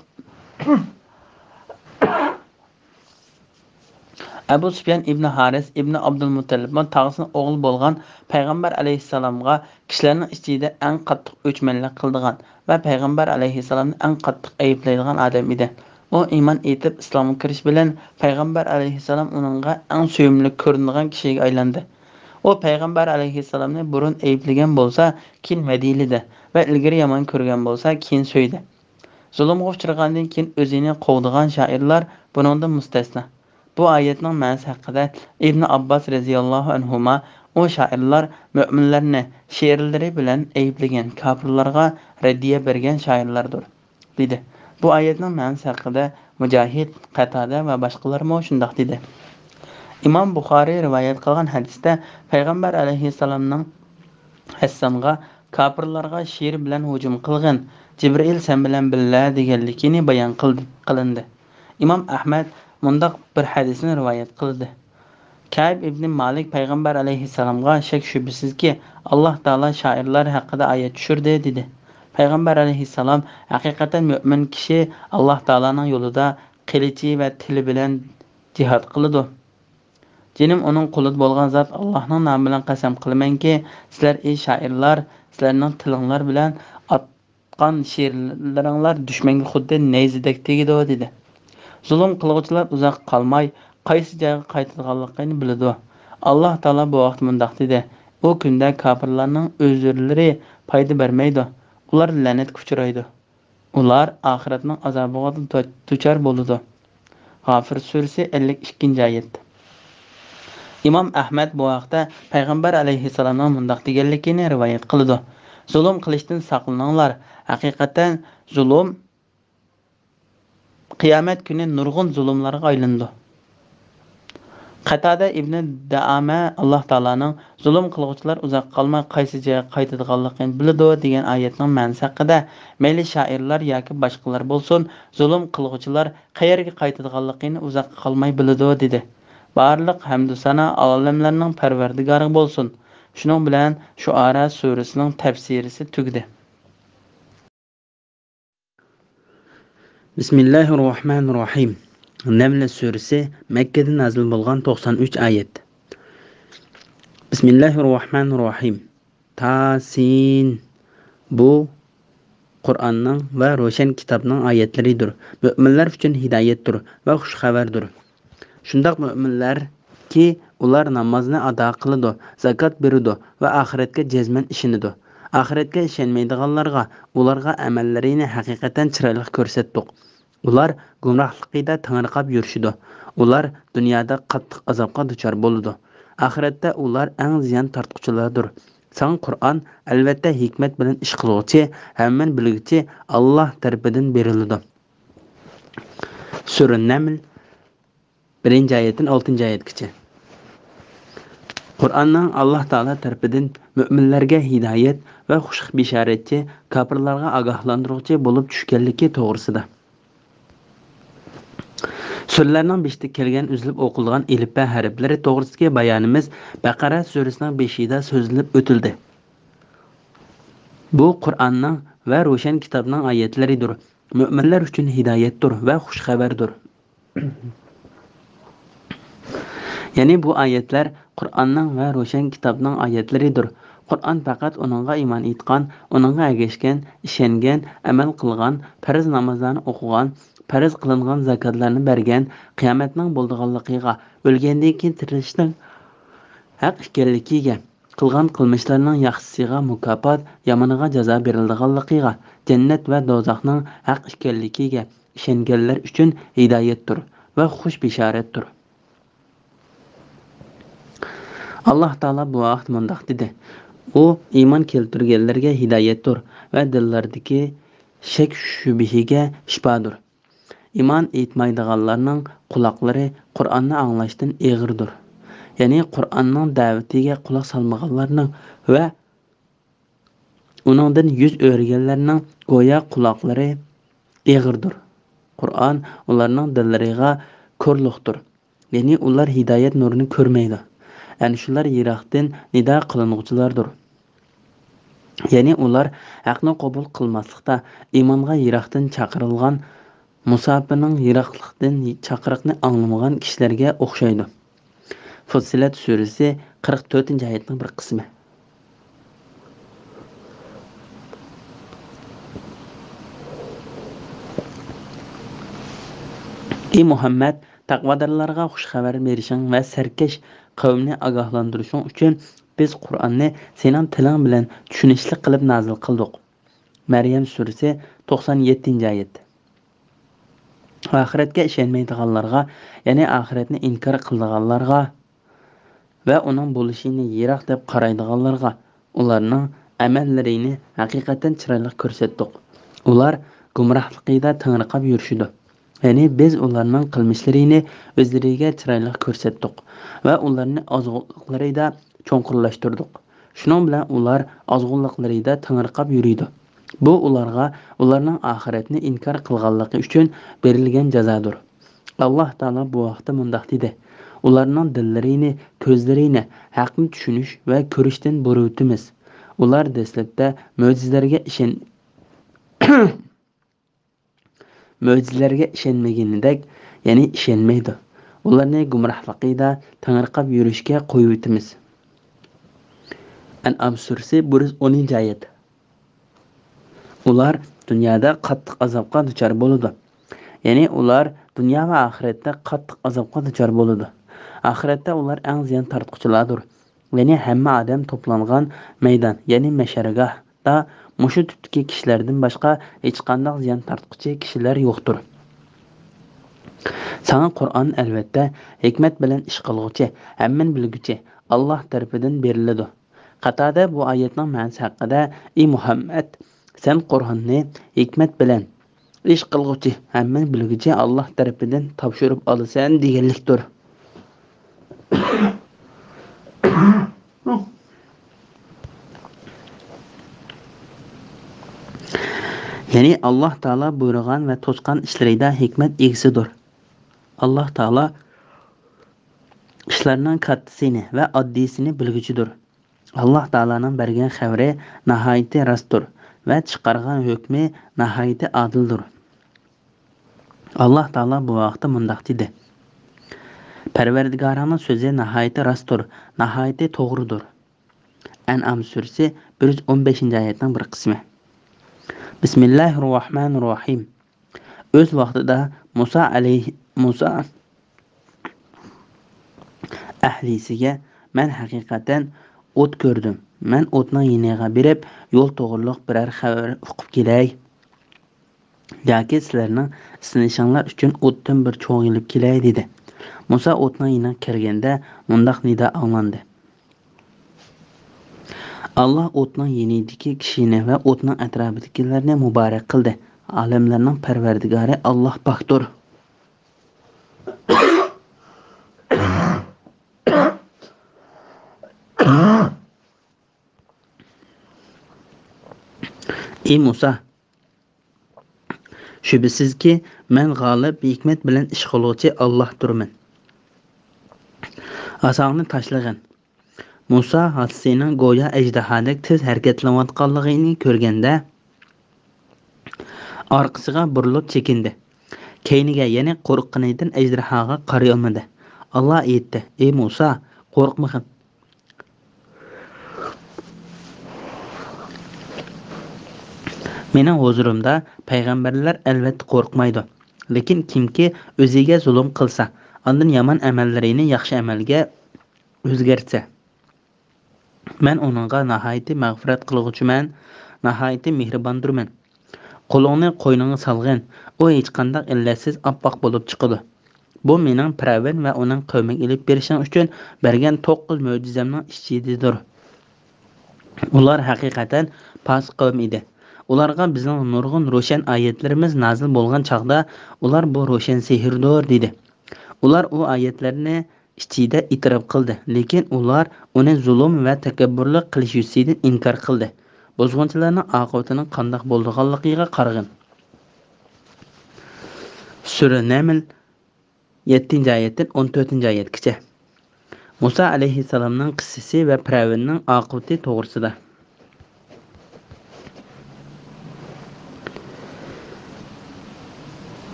ئەبۇ سۇپيان ئىبنى ھارىس ئىبنى ئابدۇلمۇتتەلىپمۇ تاغىسىنىڭ ئوغلى بولغان پەيغەمبەر ئەلەيھىسسالامغا كىشىلەرنىڭ ئىچىدە ئەڭ قاتتىق ئۆچمەنلىك قىلىدىغان ۋە پەيغەمبەر ئەلەيھىسسالامنى ئەڭ قاتتىق ئەيىبلەيدىغان ئادەم ئىدى. ئۇ ئىمان ئېيتىپ، ئىسلامغا كىرىش بىلەن پەيغەمبەر ئەلەيھىسسالام ئۇنىڭغا ئەڭ سۆيۈملۈك كۆرۈنىدىغان كىشىگە ئايلاندى. ئۇ پەيغەمبەر ئەلەيھىسسالامنى بۇرۇن ئەيىبلىگەن بولسا، كېيىن مەدھىيلىدى ۋە ئىلگىرى يامان كۆرگەن بولسا، كېيىن سۆيدى. زۇلۇمغا ئۇچرىغاندىن كېيىن ئۆزىنى قوغدىغان شائىرلار بۇنىڭدىن مۇستەسنا. بۇ ئايەتنىڭ مەنىسى ھەققىدە ئىبنى ئابباس رەزىياللاھۇ ئەنھۇما، ئۇ شائىرلار مۆمىنلەرنى شېئىرلىرى بىلەن ئەيىبلىگەن، كاپىرلارغا رەددىيە بەرگەن شائىرلاردۇر، دېدى. بۇ ئايەتنىڭ مەنىسى ھەققىدە مۇجاھىد، قەتادە ۋە باشقىلارمۇ شۇنداق دېدى. ئىمام بۇخارىي رىۋايەت قىلغان ھەدىستە پەيغەمبەر ئەلەيھىسسالامنىڭ ھەسسانغا كاپىرلارغا شېئىر بىلەن ھۇجۇم قىلغىن، جىبرىئىل سەن بىلەن بىللە دېگەنلىكىنى بايان قىلدى، قىلىندى. ئىمام ئەھمەد مۇنداق بىر ھەدىسنى رىۋايەت قىلدى. كەئب ئىبنى مالىك پەيغەمبەر ئەلەيھىسسالامغا شەك-شۈبھىسىزكى، ئاللاھ تائالا شائىرلار ھەققىدە ئايەت چۈشۈردى، دېدى. پەيغەمبەر ئەلەيھىسسالام، ھەقىقەتەن مۆمىن كىشى ئاللاھ تائالانىڭ يولىدا قىلىچى ۋە تىلى بىلەن جىھاد قىلىدۇ. جېنىم ئۇنىڭ قولىدا بولغان زات، ئاللاھنىڭ نامى بىلەن قەسەم قىلىمەنكى، سىلەر، ئى شائىرلار، سىلەرنىڭ تىلىڭلار بىلەن ئاتقان شىرلىرىڭلار دۈشمەنگە خۇددى نەيزىدەك تېگىدۇ، دېدى. زۇلۇم قىلغۇچىلار ئۇزاققا قالماي قايسى جايغا قايتىدىغانلىقىنى بىلىدۇ. ئاللاھ تائالا بۇ ھەقتە مۇنداق دېدى: ئۇ كۈندە كاپىرلارنىڭ ئۆزرلىرى پايدا بەرمەيدۇ، ئۇلار لەنەتكە ئۇچرايدۇ. ئۇلار ئاخىرەتنىڭ ئازابىغا دۇچار بولىدۇ. غافىر سۈرىسى، ئەللىك ئىككىنچى ئايەت. ئىمام ئەھمەد بۇ ھەقتە پەيغەمبەر ئەلەيھىسسالامنىڭ مۇنداق دېگەنلىكىنى رىۋايەت قىلىدۇ: زۇلۇم قىلىشتىن ساقلىنىڭلار. ھەقىقەتەن زۇلۇم قىيامەت كۈنى نۇرغۇن زۇلۇملارغا ئايلىنىدۇ. قەتادە ئىبنى دەئامە، ئاللاھ تائالانىڭ «زۇلۇم قىلغۇچىلار ئۇزاققا قالماي قايسى جايغا قايتىدىغانلىقىنى بىلىدۇ» دېگەن ئايەتنىڭ مەنىسى ھەققىدە، مەيلى شائىرلار ياكى باشقىلار بولسۇن، زۇلۇم قىلغۇچىلار قەيەرگە قايتىدىغانلىقىنى ئۇزاققا قالماي بىلىدۇ، دېدى. بارلىق ھەمدۇ سانا ئالەملەرنىڭ پەرۋەردىگارىغا بولسۇن. شۇنىڭ بىلەن شۇئارا سۈرىسىنىڭ تەپسىرىسى تۈگىدى. بىسمىللاھىررەھمانىررەھىم. نەمل سۈرىسى، مەككىدە نازىل بولغان، توقسان ئۈچ ئايەت. بىسمىللاھىررەھمانىررەھىم. تاسىن. بۇ قۇرئاننىڭ ۋە روشەن كىتابنىڭ ئايەتلىرىدۇر. مۆمىنلەر ئۈچۈن ھىدايەتتۇر ۋە خۇش خەۋەردۇر. شۇنداق مۆمىنلەركى، ئۇلار نامازنى ئادا قىلىدۇ، زاكات بېرىدۇ ۋە ئاخىرەتكە جەزمەن ئىشىنىدۇ. ئاخىرەتكە ئىشەنمەيدىغانلارغا ئۇلارغا ئەمەللىرىنى ھەقىقەتەن چىرايلىق كۆرسەتتۇق. ئۇلار گۇمراھلىقىدا تېڭىرقاپ يۈرۈشىدۇ. ئۇلار دۇنيادا قاتتىق ئازابقا دۇچار بولىدۇ. ئاخىرەتتە ئۇلار ئەڭ زىيان تارتقۇچىلاردۇر. ساڭا قۇرئان، ئەلۋەتتە، ھېكمەت بىلەن ئىش قىلغۇچى، ھەممىنى بىلگۈچى ئاللاھ تەرىپىدىن بېرىلىدۇ. سۈرە نەمل، بىرىنچى ئايەتتىن ئالتىنچى ئايەتكىچە. قۇرئاننىڭ ئاللاھ تائالا تەرىپىدىن مۆمىنلەرگە ھىدايەت ۋە خۇش بېشارەتچى، كاپىرلارغا ئاگاھلاندۇرغۇچى بولۇپ چۈشكەنلىكى توغرىسىدا. سۈرىلەرنىڭ بېشىدا كەلگەن ئۈزۈلۈپ ئوقۇلغان ئېلىپبە ھەرپلىرى توغرىسىدىكى بايانىمىز بەقەرە سۈرىسىنىڭ بېشىدا سۆزلىنىپ ئۆتۈلدى. بۇ قۇرئاننىڭ ۋە روشەن كىتابنىڭ ئايەتلىرىدۇر. مۆمىنلەر ئۈچۈن ھىدايەتتۇر ۋە خۇش خەۋەردۇر. يەنى بۇ ئايەتلەر قۇرئاننىڭ ۋە روشەن كىتابنىڭ ئايەتلىرىدۇر. قۇرئان پەقەت ئۇنىڭغا ئىمان ئېيتقان، ئۇنىڭغا ئەگەشكەن، ئىشەنگەن، ئەمەل قىلغان، پەرز نامازلارنى ئوقۇغان، پەرز قىلىنغان زاكاتلارنى بەرگەن، قىيامەتنىڭ بولىدىغانلىقىغا، ئۆلگەندىن كېيىن تىرىلىشنىڭ ھەق ئىكەنلىكىگە، قىلغان قىلمىشلىرىنىڭ ياخشىسىغا مۇكاپات، يامىنىغا جازا بېرىلىدىغانلىقىغا، جەننەت ۋە دوزاخنىڭ ھەق ئىكەنلىكىگە ئىشەنگەنلەر ئۈچۈن ھىدايەتتۇر ۋە خۇش بېشارەتتۇر. ئاللاھ تائالا بۇ ھەقتە مۇنداق دېدى: ئۇ ئىمان كەلتۈرگەنلەرگە ھىدايەتتۇر ۋە دىللاردىكى شەك-شۈبھىگە شىپادۇر. ئىمان ئېيتمايدىغانلارنىڭ قۇلاقلىرى قۇرئاننى ئاڭلاشتىن ئېغىردۇر. يەنى قۇرئاننىڭ دەۋىتىگە قۇلاق سالمىغانلارنىڭ ۋە ئۇنىڭدىن يۈز ئۆرۈگەنلەرنىڭ گويا قۇلاقلىرى ئېغىردۇر. قۇرئان ئۇلارنىڭ دىللىرىغا كورلۇقتۇر. يەنى ئۇلار ھىدايەت نۇرىنى كۆرمەيدۇ. ئەنە شۇلار يىراقتىن نىدا قىلىنغۇچىلاردۇر. يەنى ئۇلار ھەقنى قوبۇل قىلماسلىقتا، ئىمانغا يىراقتىن چاقىرىلغان مۇساپىرنىڭ يىراقلىقتىن چاقىرىقنى ئاڭلىمىغان كىشىلەرگە ئوخشايدۇ. فۇسسىلەت سۈرىسى، قىرىق تۆتىنچى ئايەتنىڭ بىر قىسمى. ئى مۇھەممەد، تەقۋادارلارغا خۇش خەۋەر بېرىشىڭ ۋە سەركەش قەۋمنى ئاگاھلاندۇرۇشۇڭ ئۈچۈن بىز قۇرئاننى سېنىڭ تىلىڭ بىلەن چۈشىنىشلىك قىلىپ نازىل قىلدۇق. مەريەم سۈرىسى، توقسان يەتتىنچى ئايەت. ئاخىرەتكە ئىشەنمەيدىغانلارغا، يەنى ئاخىرەتنى ئىنكار قىلىدىغانلارغا ۋە ئۇنىڭ بولۇشىنى يىراق دەپ قارايدىغانلارغا ئۇلارنىڭ ئەمەللىرىنى ھەقىقەتەن چىرايلىق كۆرسەتتۇق. ئۇلار گۇمراھلىقىدا تېڭىرقاپ يۈرۈشىدۇ. يەنى بىز ئۇلارنىڭ قىلمىشلىرىنى ئۆزلىرىگە چىرايلىق كۆرسەتتۇق ۋە ئۇلارنى ئازغۇنلۇقلىرىدا چوڭقۇرلاشتۇردۇق. شۇنىڭ بىلەن ئۇلار ئازغۇنلۇقلىرىدا تېڭىرقاپ يۈرىدۇ. بۇ ئۇلارغا ئۇلارنىڭ ئاخىرەتنى ئىنكار قىلغانلىقى ئۈچۈن بېرىلگەن جازادۇر. ئاللاھ تائالا بۇ ھەقتە مۇنداق دېدى: ئۇلارنىڭ دىللىرىنى، كۆزلىرىنى ھەقنى چۈشىنىش ۋە كۆرۈشتىن بۇرۇۋېتىمىز. ئۇلار دەسلەپتە مۆجىزىلەرگە ئىشەن-، مۆجىزىلەرگە ئىشەنمىگىنىدەك، يەنى ئىشەنمەيدۇ. ئۇلارنى گۇمراھلىقىدا تېڭىرقاپ يۈرۈشكە قويۇۋېتىمىز. ئەنئام سۈرىسى بىر يۈز ئونىنچى ئايەت. ئۇلار دۇنيادا قاتتىق ئازابقا دۇچار بولىدۇ. يەنى ئۇلار دۇنيا ۋە ئاخىرەتتە قاتتىق ئازابقا دۇچار بولىدۇ. ئاخىرەتتە ئۇلار ئەڭ زىيان تارتقۇچىلاردۇر. يەنى ھەممە ئادەم توپلانغان مەيدان، يەنى مەشەرگاھتا مۇشۇ تىپتىكى كىشىلەردىن باشقا ھېچقانداق زىيان تارتقۇچى كىشىلەر يوقتۇر. ساڭا قۇرئان، ئەلۋەتتە، ھېكمەت بىلەن ئىش قىلغۇچى، ھەممىنى بىلگۈچى، ئاللاھ تەرىپىدىن بېرىلىدۇ. قاتادە بۇ ئايەتنىڭ مەنىسى ھەققىدە، ئى مۇھەممەد، سەن قۇرئاننى ھېكمەت بىلەن ئىش قىلغۇچى، ھەممىنى بىلگۈچى ئاللاھ تەرىپىدىن تاپشۇرۇپ ئالىسەن دېگەنلىكتۇر. يەنى ئاللاھ تائالا بۇيرۇغان ۋە توسقان ئىشلىرىدا ھېكمەت ئىگىسىدۇر. ئاللاھ تائالا ئىشلارنىڭ كاتتىسىنى ۋە ئاددىيسىنى بىلگۈچىدۇر. ئاللاھ تائالانىڭ بەرگەن خەۋىرى ناھايىتى راستتۇر ۋە چىقارغان ھۆكمى ناھايىتى ئادىلدۇر. ئاللاھ تائالا بۇ ھەقتە مۇنداق دېدى: پەرۋەردىگارىڭنىڭ سۆزى ناھايىتى راستتۇر، ناھايىتى توغرىدۇر. ئەنئام سۈرىسى بىر يۈز ئون بەشىنچى ئايەتنىڭ بىر قىسمى. بىسمىللاھىر راھمانىر راھىم. ئۆز ۋاقتىدا مۇسا ئەلەيھ-، مۇسا ئەھلىسىگە، مەن ھەقىقەتەن ئوت كۆردۈم. مەن ئوتنىڭ يېنىغا بېرىپ، يول توغرۇلۇق بىرەر خەۋەر ئۇقۇپ كېلەي. ياكى سىلەرنىڭ ئىسسىنىشىڭلار ئۈچۈن ئوتتىن بىر چوغ ئېلىپ كېلەي، دېدى. مۇسا ئوتنىڭ يېنىغا كەلگەندە، مۇنداق نىدا ئاڭلاندى: ئاللاھ ئوتنىڭ يېنىدىكى كىشىنى ۋە ئوتنىڭ ئەتراپىدىكىلەرنى مۇبارەك قىلدى. ئالەملەرنىڭ پەرۋەردىگارى ئاللاھ پاكتۇر. ئى مۇسا، شۈبھىسىزكى، مەن غالىب، ھېكمەت بىلەن ئىش قىلغۇچى ئاللاھتۇرمەن. ئاساڭنى تاشلىغىن. مۇسا ھادىسىنىڭ گويا ئەجدىھادەك تېز ھەرىكەتلىنىۋاتقانلىقىنى كۆرگەندە، ئارقىسىغا بۇرۇلۇپ چېكىندى. كەينىگە، يەنى قورققىنىدىن ئەجدىھاغا قارىيالمىدى. ئاللاھ ئېيتتى: ئى مۇسا، قورقمىغىن. مېنىڭ ھۇزۇرۇمدا پەيغەمبەرلەر ئەلۋەتتە قورقمايدۇ. لېكىن كىمكى ئۆزىگە زۇلۇم قىلسا، ئاندىن يامان ئەمەللىرىنى ياخشى ئەمەلگە ئۆزگەرتسە، مەن ئۇنىڭغا ناھايىتى مەغپىرەت قىلغۇچىمەن، ناھايىتى مېھرىباندۇرمەن. قولۇڭنى قوينۇڭغا سالغىن، ئۇ ھېچقانداق ئىللەتسىز ئاپئاق بولۇپ چىقىدۇ. بۇ مېنىڭ پىرئەۋن ۋە ئۇنىڭ قەۋمىگە ئېلىپ بېرىشىڭ ئۈچۈن بەرگەن توققۇز مۆجىزەمنىڭ ئىچىدىدۇر. ئۇلار ھەقىقەتەن پاسىق قەۋم ئىدى. ئۇلارغا بىزنىڭ نۇرغۇن روشەن ئايەتلىرىمىز نازىل بولغان چاغدا، ئۇلار بۇ روشەن سېھىردۇر، دېدى. ئۇلار ئۇ ئايەتلەرنى ئىچىدە ئېتىراپ قىلدى، لېكىن ئۇلار ئۇنى زۇلۇم ۋە تەكەببۇرلۇق قىلىش يۈزىسىدىن ئىنكار قىلدى. بۇزغۇنچىلارنىڭ ئاقىۋىتىنىڭ قانداق بولىدىغانلىقىغا قارىغىن. سۈرە نەمل، يەتتىنچى ئايەتتىن ئون تۆتىنچى ئايەتكىچە. مۇسا ئەلەيھىسسالامنىڭ قىسسىسى ۋە پىرئەۋننىڭ ئاقىۋىتى توغرىسىدا.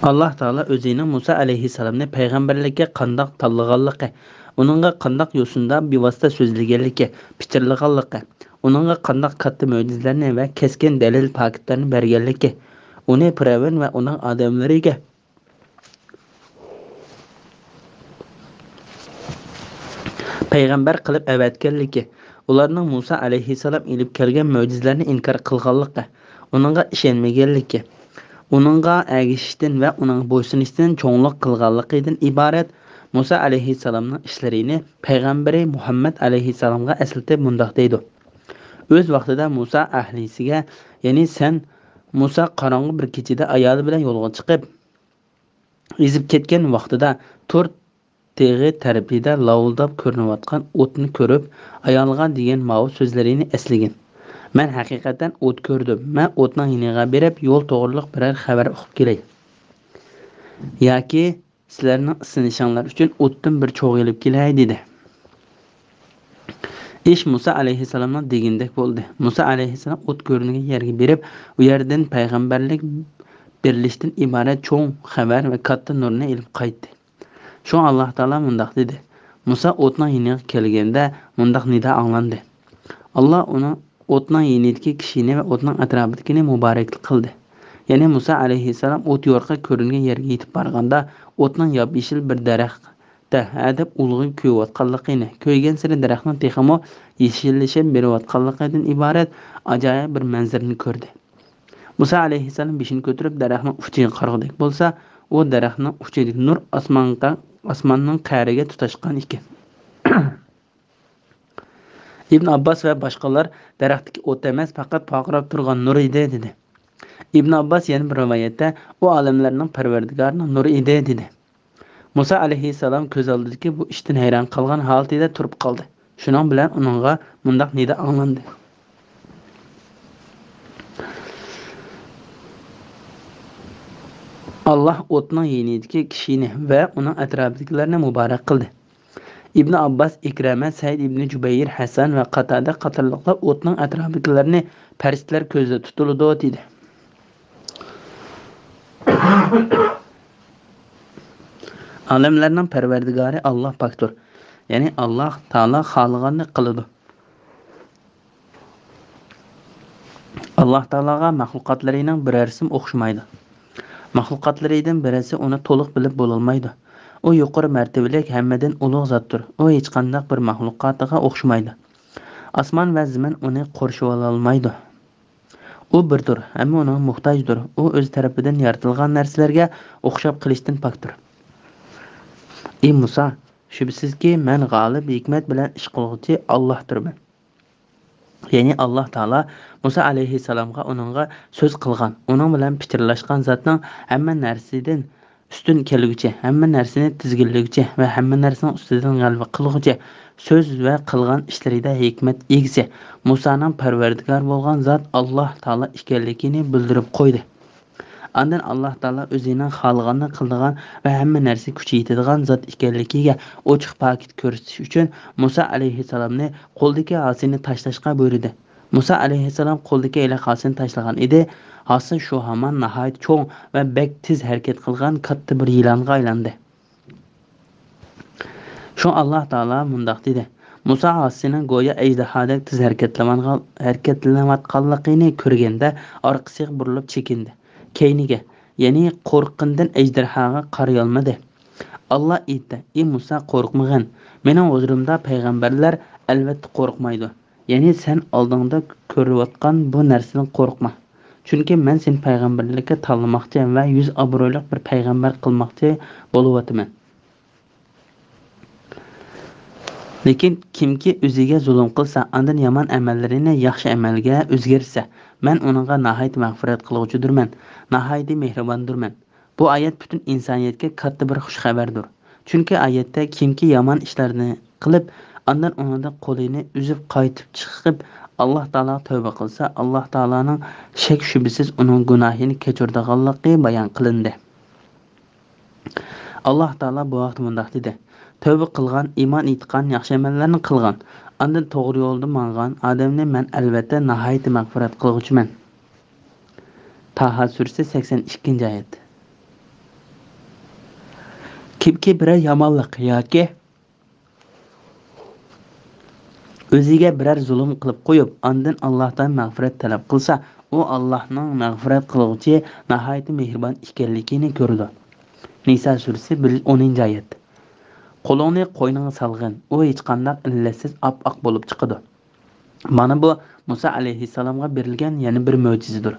ئاللاھ تائالا ئۆزىنىڭ مۇسا ئەلەيھىسسالامنى پەيغەمبەرلىككە قانداق تاللىغانلىقى، ئۇنىڭغا قانداق يوسۇندا بىۋاسىتە سۆزلىگەنلىكى، پىچىرلىغانلىقى، ئۇنىڭغا قانداق كاتتا مۆجىزىلەرنى ۋە كەسكىن دەلىل پاكىتلارنى بەرگەنلىكى، ئۇنى پىرئەۋن ۋە ئۇنىڭ ئادەملىرىگە پەيغەمبەر قىلىپ ئەۋەتكەنلىكى، ئۇلارنىڭ مۇسا ئەلەيھىسسالام ئېلىپ كەلگەن مۆجىزىلەرنى ئىنكار قىلغانلىقى، ئۇنىڭغا ئىشەنمىگەنلىكى، ئۇنىڭغا ئەگىشىشتىن ۋە ئۇنىڭغا بويسۇنۇشتىن چوڭلۇق قىلغانلىقىدىن ئىبارەت مۇسا ئەلەيھىسسالامنىڭ ئىشلىرىنى پەيغەمبىرى مۇھەممەد ئەلەيھىسسالامغا ئەسلىتىپ مۇنداق دەيدۇ: ئۆز ۋاقتىدا مۇسا ئەھلىسىگە، يەنى سەن مۇسا قاراڭغۇ بىر كېچىدە ئايالى بىلەن يولغا چىقىپ، ئېزىپ كەتكەن ۋاقتىدا تۇر تېغى تەرىپىدە لاۋۇلداپ كۆرۈنۈۋاتقان ئوتنى كۆرۈپ، ئايالىغا دېگەن ماۋۇ سۆزلىرىنى ئەسلىگىن: مەن ھەقىقەتەن ئوت كۆردۈم، مەن ئوتنىڭ يېنىغا بېرىپ، يول توغرۇلۇق بىرەر خەۋەر ئۇقۇپ كېلەي. ياكى سىلەرنىڭ ئىسسىنىشىڭلار ئۈچۈن ئوتتىن بىر چوغ ئېلىپ كېلەي، دېدى. ئىش مۇسا ئەلەيھىسسالامنىڭ دېگىنىدەك بولدى. مۇسا ئەلەيھىسسالام ئوت كۆرۈنگەن يەرگە بېرىپ، ئۇ يەردىن پەيغەمبەرلىك بېرىلىشتىن ئىبارەت چوڭ خەۋەر ۋە كاتتا نۇرنى ئېلىپ قايتتى. شۇڭا ئاللاھ تائالا مۇنداق دېدى، مۇسا ئوتنىڭ يېنىغا كەلگەندە مۇنداق نىدا ئاڭلاندى، ئاللاھ ئۇنىڭ ئوتنىڭ يېنىدىكى كىشىنى ۋە ئوتنىڭ ئەتراپىدىكىنى مۇبارەكلىك قىلدى. يەنى مۇسا ئەلەيھىسسالام ئوت يورۇقى كۆرۈنگەن يەرگە يېتىپ بارغاندا، ئوتنىڭ ياپيېشىل بىر دەرەختە ھەدەپ ئۇلىغا كۆيۈۋاتقانلىقىنى، كۆيگەنسېرى دەرەخنىڭ تېخىمۇ يېشىللىشىپ بېرىۋاتقانلىقىدىن ئىبارەت ئاجايىپ بىر مەنزىرىنى كۆردى. مۇسا ئەلەيھىسسالام بېشىنى كۆتۈرۈپ دەرەخنىڭ ئۇچىغا قارىغۇدەك بولسا، ئۇ دەرەخنىڭ ئۇچىدىكى نۇر ئاسمانغا، ئاسماننىڭ قەرىگە تۇتاشقان ئىكەن. ئىبن ئابباس ۋە باشقىلار دەرەختىكى ئوت ئەمەس، پەقەت پارقىراپ تۇرغان نۇر ئىدى، دېدى. ئىبن ئابباس يەنە بىر رىۋايەتتە، ئۇ ئالەملەرنىڭ پەرۋەردىگارىنىڭ نۇرى ئىدى، دېدى. مۇسا ئەلەيھىسسالام كۆز ئالدىدىكى بۇ ئىشتىن ھەيران قالغان ھالىتىدە تۇرۇپ قالدى. شۇنىڭ بىلەن ئۇنىڭغا مۇنداق نىدا ئاڭلاندى، ئاللاھ ئوتنىڭ يېنىدىكى كىشىنى ۋە ئۇنىڭ ئەتراپىدىكىلەرنى مۇبارەك قىلدى. ئىبن ئابباس، ئىكرەمە، سەئىد ئىبن جۇبەير، ھەسەن ۋە قاتادە قاتارلىقلار ئوتنىڭ ئەتراپىدىكىلەرنى پەرىشتىلەر كۆزدە تۇتۇلىدۇ، دېدى. ئالەملەرنىڭ پەرۋەردىگارى ئاللاھ پاكتۇر. يەنى ئاللاھ تائالا خالىغاننى قىلىدۇ. ئاللاھ تائالاغا مەخلۇقاتلىرىنىڭ بىرەرسىمۇ ئوخشىمايدۇ. مەخلۇقاتلىرىدىن بىرەرسى ئۇنى تولۇق بىلىپ بولالمايدۇ. ئۇ يۇقىرى مەرتىۋىلىك، ھەممىدىن ئۇلۇغ زاتتۇر. ئۇ ھېچقانداق بىر مەخلۇقاتىغا ئوخشىمايدۇ. ئاسمان ۋە زېمىن ئۇنى قورشىۋالالمايدۇ. ئۇ بىردۇر، ھەممە ئۇنىڭغا موھتاجدۇر. ئۇ ئۆز تەرىپىدىن يارىتىلغان نەرسىلەرگە ئوخشاپ قېلىشتىن پاكتۇر. ئى مۇسا، شۈبھىسىزكى، مەن غالىب، ھېكمەت بىلەن ئىش قىلغۇچى ئاللاھتۇرمەن. يەنى ئاللاھ تائالا مۇسا ئەلەيھىسسالامغا ئۇنىڭغا سۆز قىلغان، ئۇنىڭ بىلەن پىچىرلاشقان زاتنىڭ ھەممە نەرسىدىن ئۈستۈن كەلگۈچى، ھەممە نەرسىنى تىزگىنلىگۈچى ۋە ھەممە نەرسىنىڭ ئۈستىدىن غەلىبە قىلغۇچى، سۆز ۋە قىلغان ئىشلىرىدا ھېكمەت ئىگىسى، مۇسانىڭ پەرۋەردىگارى بولغان زات ئاللاھ تائالا ئىكەنلىكىنى بىلدۈرۈپ قويدى. ئاندىن ئاللاھ تائالا ئۆزىنىڭ خالىغاننى قىلىدىغان ۋە ھەممە نەرسە كۈچى يېتىدىغان زات ئىكەنلىكىگە ئوچۇق پاكىت كۆرسىتىش ئۈچۈن مۇسا ئەلەيھىسسالامنى قولىدىكى ھاسىنى تاشلاشقا بۇيرۇدى. مۇسا ئەلەيھىسسالام قولىدىكى ھېلىقى ھاسىنى تاشلىغان ئىدى. ھاسا شۇ ھامان ناھايىتى چوڭ ۋە بەك تېز ھەرىكەت قىلغان كاتتا بىر يىلانغا ئايلاندى. شۇڭا ئاللاھ تائالا مۇنداق دېدى، مۇسا ھاسىنىڭ گويا ئەجدىھادەك تېز ھەرىكەتلىنىۋاتقانلىقىنى كۆرگەندە ئارقىسىغا بۇرۇلۇپ چېكىندى. كەينىگە، يەنى قورققىنىدىن ئەجدىھاغا قارىيالمىدى. ئاللاھ ئېيتتى، ئى مۇسا، قورقمىغىن. مېنىڭ ھۇزۇرۇمدا پەيغەمبەرلەر ئەلۋەتتە قورقمايدۇ. يەنى سەن ئالدىڭدا كۆرۈۋاتقان بۇ نەرسىدىن قورقما. چۈنكى مەن سېنى پەيغەمبەرلىككە تاللىماقچى ۋە يۈز ئابرۇيلۇق بىر پەيغەمبەر قىلماقچى بولۇۋاتىمەن. لېكىن كىمكى ئۆزىگە زۇلۇم قىلسا، ئاندىن يامان ئەمەللىرىنى ياخشى ئەمەلگە ئۆزگەرتسە، مەن ئۇنىڭغا ناھايىتى مەغپىرەت قىلغۇچىدۇرمەن، ناھايىتى مېھرىباندۇرمەن. بۇ ئايەت پۈتۈن ئىنسانىيەتكە كاتتا بىر خۇش خەۋەردۇر. چۈنكى ئايەتتە كىمكى يامان ئىشلارنى قىلىپ، ئاندىن ئۇنىڭدىن قولىنى ئۈزۈپ قايتىپ چىقىپ، ئاللاھ تائالاغا تەۋبە قىلسا، ئاللاھ تائالانىڭ شەك-شۈبھىسىز ئۇنىڭ گۇناھىنى كەچۈرىدىغانلىقى بايان قىلىندى. ئاللاھ تائالا بۇ ھەقتە مۇنداق دېدى، تەۋبە قىلغان، ئىمان ئېيتقان، ياخشى ئەمەللەرنى قىلغان، ئاندىن توغرا يولدا ماڭغان ئادەمنى مەن ئەلۋەتتە ناھايىتى مەغپىرەت قىلغۇچىمەن. تاھا سۈرىسى، سەكسەن ئىككىنچى ئايەت. كىمكى بىرەر يامانلىق ياكى ئۆزىگە بىرەر زۇلۇم قىلىپ قويۇپ، ئاندىن ئاللاھتىن مەغپىرەت تەلەپ قىلسا، ئۇ ئاللاھنىڭ مەغپىرەت قىلغۇچى، ناھايىتى مېھرىبان ئىكەنلىكىنى كۆرىدۇ. نىسا سۈرىسى، بىر يۈز ئونىنچى ئايەت. قولۇڭنى قوينۇڭغا سالغىن، ئۇ ھېچقانداق ئىللەتسىز ئاپئاق بولۇپ چىقىدۇ. مانا بۇ مۇسا ئەلەيھىسسالامغا بېرىلگەن يەنە بىر مۆجىزىدۇر.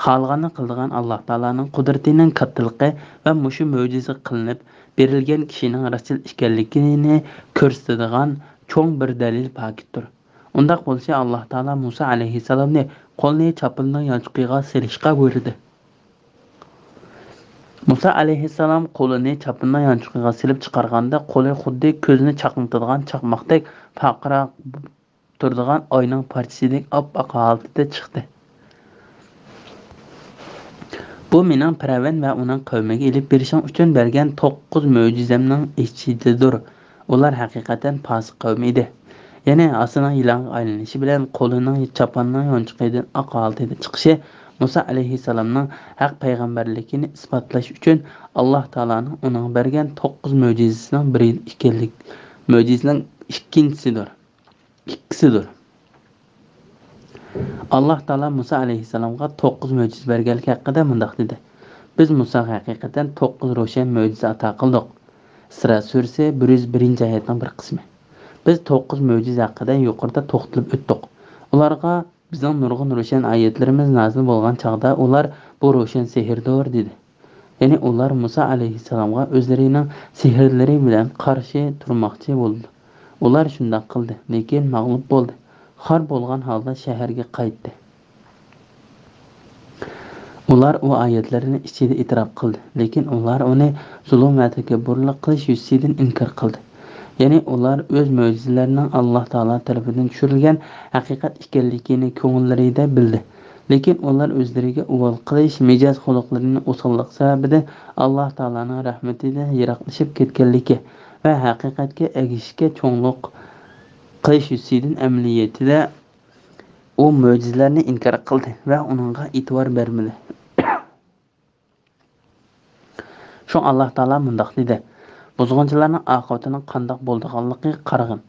خالىغاننى قىلىدىغان ئاللاھ تائالانىڭ قۇدرىتىنىڭ كاتتىلىقى ۋە مۇشۇ مۆجىزە قىلىنىپ بېرىلگەن كىشىنىڭ راستچىل ئىكەنلىكىنى كۆرسىتىدىغان چوڭ بىر دەلىل پاكىتتۇر. ئۇنداق بولسا ئاللاھ تائالا مۇسا ئەلەيھىسسالامنى قولىنى چاپىنىنىڭ يانچۇقىغا سېلىشقا بۇيرۇدى. مۇسا ئەلەيھىسسالام قولىنى چاپىنىنىڭ يانچۇقىغا سېلىپ چىقارغاندا، قولى خۇددى كۆزنى چاقنىتىدىغان چاقماقتەك پارقىراپ تۇرىدىغان ئاينىڭ پارچىسىدەك ئاپئاق ھالىتىدە چىقتى. بۇ مېنىڭ پىرئەۋن ۋە ئۇنىڭ قەۋمىگە ئېلىپ بېرىشىڭ ئۈچۈن بەرگەن توققۇز مۆجىزەمنىڭ ئىچىدىدۇر. ئۇلار ھەقىقەتەن پاسىق قەۋم ئىدى. يەنى ھاسىنىڭ يىلانغا ئايلىنىشى بىلەن قولىنىڭ چاپاننىڭ يونچۇقىدىن ئاق ھالىتىدە چىقىشى مۇسا ئەلەيھىسسالامنىڭ ھەق پەيغەمبەرلىكىنى ئىسپاتلاش ئۈچۈن، ئاللاھ تائالانىڭ ئۇنىڭغا بەرگەن توققۇز مۆجىزىسىنىڭ بىرى ئىكەنلىك، مۆجىزىنىڭ ئىككىنچىسىدۇر، ئىككىسىدۇر. ئاللاھ تائالا مۇسا ئەلەيھىسسالامغا توققۇز مۆجىزە بەرگەنلىكى ھەققىدە مۇنداق دېدى: «بىز مۇساغا ھەقىقەتەن توققۇز روشەن مۆجىزە ئاتا قىلدۇق.» ئىسرا سۈرىسى، بىر يۈز بىرىنچى ئايەتنىڭ بىر قىسمى. بىز توققۇز مۆجىزە ھەققىدە يۇقىرىدا توختىلىپ ئۆتتۇق. ئۇلارغا بىزنىڭ نۇرغۇن روشەن ئايەتلىرىمىز نازىل بولغان چاغدا ئۇلار: «بۇ روشەن سېھىردۇر» دېدى. يەنى ئۇلار مۇسا ئەلەيھىسسالامغا ئۆزلىرىنىڭ سېھىرلىرى بىلەن قارشى تۇرماقچى بولدى. ئۇلار شۇنداق قىلدى، لېكىن مەغلۇپ بولدى. خار بولغان ھالدا شەھەرگە قايتتى. ئۇلار ئۇ ئايەتلەرنى ئىچىدە ئېتىراپ قىلدى، لېكىن ئۇلار ئۇنى زۇلۇم ۋە تەكەببۇرلۇق قىلىش يۈزىسىدىن ئىنكار قىلدى. يەنى ئۇلار ئۆز مۆجىزىلىرىنىڭ ئاللاھ تائالا تەرىپىدىن چۈشۈرۈلگەن ھەقىقەت ئىكەنلىكىنى كۆڭۈللىرىدە بىلدى. لېكىن ئۇلار ئۆزلىرىگە ئۇۋال قىلىش، مىجەز خۇلقلىرىنى ئوساللىق سەۋەبىدىن ئاللاھ تائالانىڭ رەھمىتىدىن يىراقلىشىپ كەتكەنلىكى ۋە ھەقىقەتكە ئەگىشىشكە چوڭلۇق قىلىش يۈزىسىدىن ئەمەلىيىتىدە ئۇ مۆجىزىلەرنى ئىنكار قىلدى ۋە ئۇنىڭغا ئېتىبار بەرمىدى. شۇڭا ئاللاھ تائالا مۇنداق دېدى: «بۇزغۇنچىلارنىڭ ئاقىۋىتىنىڭ قانداق بولىدىغانلىقىغا قارىغىن.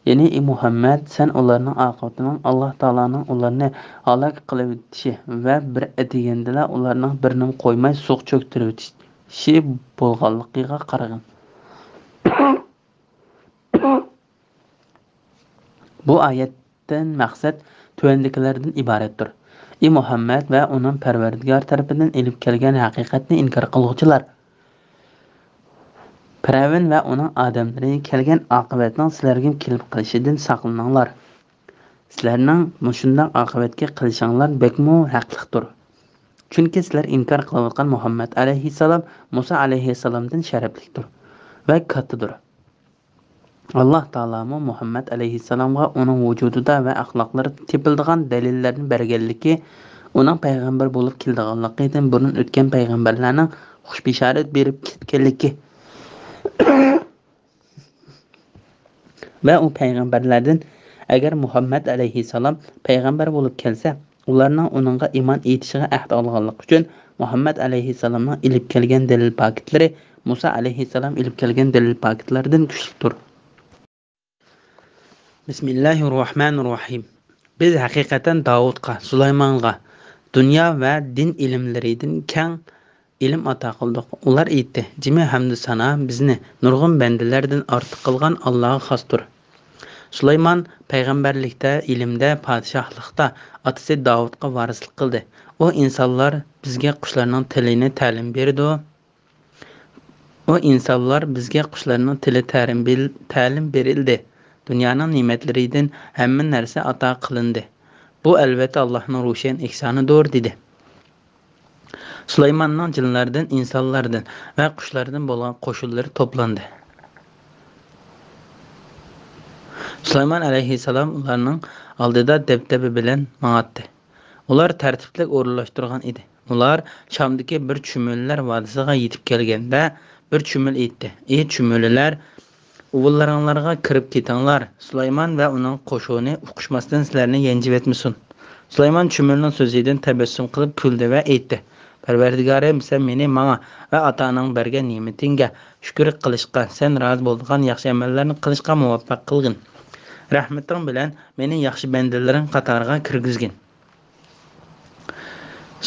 يەنى، ئى مۇھەممەد، سەن ئۇلارنىڭ ئاقىۋىتىنىڭ ئاللاھ تائالانىڭ ئۇلارنى ھالاك قىلىۋېتىشى ۋە بىر ئەتىگەندىلا ئۇلارنىڭ بىرىنىمۇ قويماي سۇغا چۆكتۈرۈۋېتىشى بولغانلىقىغا قارىغىن.» بۇ ئايەتتىن مەقسەت تۆۋەندىكىلەردىن ئىبارەتتۇر: ئى مۇھەممەد ۋە ئۇنىڭ پەرۋەردىگارى تەرىپىدىن ئېلىپ كەلگەن ھەقىقەتنى ئىنكار قىلغۇچىلار! پىرئەۋن ۋە ئۇنىڭ ئادەملىرىگە كەلگەن ئاقىۋەتنىڭ سىلەرگىمۇ كېلىپ قېلىشىدىن ساقلىنىڭلار. سىلەرنىڭ مۇشۇنداق ئاقىۋەتكە قېلىشىڭلار بەكمۇ ھەقلىقتۇر. چۈنكى سىلەر ئىنكار قىلىۋاتقان مۇھەممەد ئەلەيھىسسالام مۇسا ئەلەيھىسسالامدىن شەرەپلىكتۇر ۋە كاتتىدۇر. ئاللاھ تائالامۇ مۇھەممەد ئەلەيھىسسالامغا ئۇنىڭ ۋۇجۇدىدا ۋە ئەخلاقلىرىدا تېپىلىدىغان دەلىللەرنى بەرگەنلىكى، ئۇنىڭ پەيغەمبەر بولۇپ كېلىدىغانلىقىدىن بۇرۇن ئۆتكەن پەيغەمبەرلەرنىڭ خۇش بېشارەت بېرىپ كەتكەنلىكى ۋە ئۇ پەيغەمبەرلەردىن، ئەگەر مۇھەممەد ئەلەيھىسسالام پەيغەمبەر بولۇپ كەلسە، ئۇلارنىڭ ئۇنىڭغا ئىمان ئېيتىشىغا ئەھدى ئالغانلىقى ئۈچۈن، مۇھەممەد ئەلەيھىسسالامنىڭ ئېلىپ كەلگەن دەلىل پاكىتلىرى مۇسا ئەلەيھىسسالام ئېلىپ كەلگەن دەلىل پاكىتلاردىن كۈچلۈكتۇر. بىسمىللاھىررەھمانىررەھىم. بىز ھەقىقەتەن داۋۇتقا، سۇلايمانغا دۇنيا ۋە دىن ئىلىملىرىدىن كەڭ ئىلىم ئاتا قىلدۇق. ئۇلار ئېيتتى: «جىمى ھەمدۇ سانا بىزنى نۇرغۇن بەندىلەردىن ئارتۇق قىلغان ئاللاغا خاستۇر.» سۇلايمان پەيغەمبەرلىكتە، ئىلىمدە، پادىشاھلىقتا ئاتىسى داۋۇتقا ۋارىسلىق قىلدى. ئۇ ئىنسانلار بىزگە قۇشلارنىڭ تىلىنى تەلىم بېرىدۇ. ئۇ ئىنسانلار بىزگە قۇشلارنىڭ تىلى تەلىم بېرىلدى. دۇنيانىڭ نېمەتلىرىدىن ھەممە نەرسە ئاتا قىلىندى. بۇ ئەلۋەتتە ئاللاھنىڭ روشەن ئېھسانىدۇر، دېدى. سۇلايماننىڭ جىنلاردىن، ئىنسانلاردىن ۋە قۇشلاردىن بولغان قوشۇنلىرى توپلاندى. سۇلايمان ئەلەيھىسسالام ئۇلارنىڭ ئالدىدا دەبدەبە بىلەن ماڭاتتى. ئۇلار تەرتىپلىك ئورۇنلاشتۇرغان ئىدى. ئۇلار شامدىكى بىر چۈمۈلىلەر ۋادىسىغا يېتىپ كەلگەندە، بىر چۈمۈلە ئېيتتى: «ئى چۈمۈلىلەر، ئۇۋىلىرىڭلارغا كىرىپ كېتىڭلار، سۇلايمان ۋە ئۇنىڭ قوشۇنى ئۇقۇشماستىن سىلەرنى يەنچۈۋەتمىسۇن.» سۇلايمان چۈمۈلىنىڭ سۆزىدىن تەبەسسۇم قىلىپ كۈلدى ۋە ئېيتتى: «پەرۋەردىگارىم، سەن مېنى ماڭا ۋە ئاتا-ئاناڭ بەرگەن نېمىتىڭگە شۈكۈر قىلىشقا، سەن رازى بولىدىغان ياخشى ئەمەللەرنى قىلىشقا مۇۋەپپەق قىلغىن. رەھمىتىڭ بىلەن مېنى ياخشى بەندىلىرىڭ قاتارىغا كىرگۈزگىن.»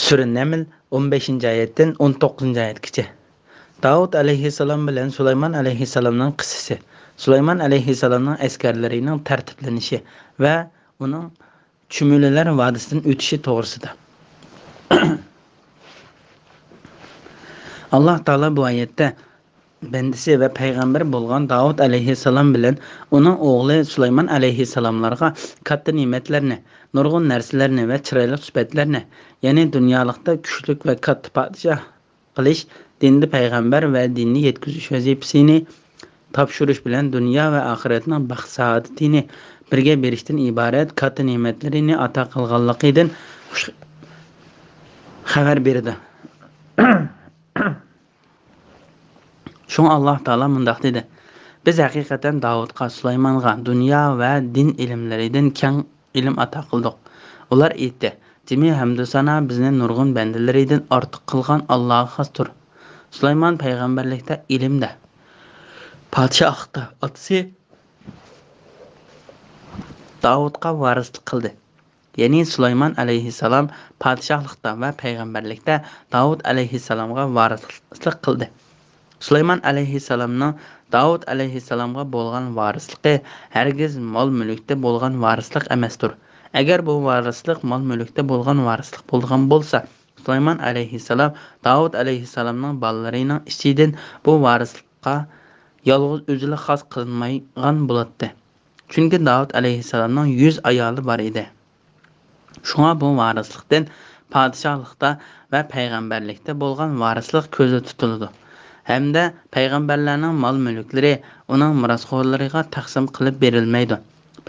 سۈرە نەمل، ئون بەشىنچى ئايەتتىن ئون توققۇزىنچى ئايەتكىچە. داۋۇت ئەلەيھىسسالام بىلەن سۇلايمان ئەلەيھىسسالامنىڭ قىسسىسى. سۇلايمان ئەلەيھىسسالامنىڭ ئەسكەرلىرىنىڭ تەرتىپلىنىشى ۋە ئۇنىڭ چۈمۈلىلەر ۋادىسىدىن ئۆتۈشى توغرىسىدا. ئاللاھ تائالا بۇ ئايەتتە بەندىسى ۋە پەيغەمبەر بولغان داۋۇت ئەلەيھىسسالام بىلەن ئۇنىڭ ئوغلى سۇلايمان ئەلەيھىسسالاملارغا كاتتا نېمەتلەرنى، نۇرغۇن نەرسىلەرنى ۋە چىرايلىق سۈپەتلەرنى، يەنى دۇنيالىقتا كۈچلۈك ۋە كاتتا پادىشاھ قىلىش، دىندا پەيغەمبەر ۋە دىننى يەتكۈزۈش ۋەزىپىسىنى تاپشۇرۇش بىلەن دۇنيا ۋە ئاخىرەتنىڭ بەخت-سائادىتىنى بىرگە بېرىشتىن ئىبارەت كاتتا نېمەتلىرىنى ئاتا قىلغانلىقىدىن خۇش خەۋەر بېرىدۇ. شۇڭا ئاللاھ تائالا مۇنداق دېدى: «بىز ھەقىقەتەن داۋۇتقا، سۇلايمانغا دۇنيا ۋە دىن ئىلىملىرىدىن كەڭ ئىلىم ئاتا قىلدۇق.» ئۇلار ئېيتتى: جىمى ھەمدۇسانا بىزنى نۇرغۇن بەندىلىرىدىن ئارتۇق قىلغان ئاللاغا خاستۇر. سۇلايمان پەيغەمبەرلىكتە، ئىلىمدە، پادىشاھلىقتا ئاتىسى داۋۇتقا ۋارىسلىق قىلدى. يەنى سۇلايمان ئەلەيھىسسالام پادىشاھلىقتا ۋە پەيغەمبەرلىكتە داۋۇت ئەلەيھىسسالامغا ۋارىسلىق قىلدى. سۇلايمان ئەلەيھىسسالامنىڭ داۋۇت ئەلەيھىسسالامغا بولغان ۋارىسلىقى ھەرگىز مال-مۈلۈكتە بولغان ۋارىسلىق ئەمەستۇر. ئەگەر بۇ ۋارىسلىق مال-مۈلۈكتە بولغان ۋارىسلىق بولغان بولسا، سۇلايمان ئەلەيھىسسالام داۋۇت ئەلەيھىسسالامنىڭ بالىلىرىنىڭ ئىچىدىن بۇ ۋارىسلىققا يالغۇز ئۆزىلا خاس قىلىنمايدىغان بولاتتى. چۈنكى داۋۇت ئەلەيھىسسالامنىڭ يۈز ئايالى بار ئىدى. شۇڭا بۇ ۋارىسلىقتىن پادىشاھلىقتا ۋە پەيغەمبەرلىكتە بولغان ۋارىسلىق كۆزدە تۇتۇلىدۇ. ھەمدە پەيغەمبەرلەرنىڭ مال-مۈلۈكلىرى ئۇنىڭ مىراسخورلىرىغا تەقسىم قىلىپ بېرىلمەيدۇ.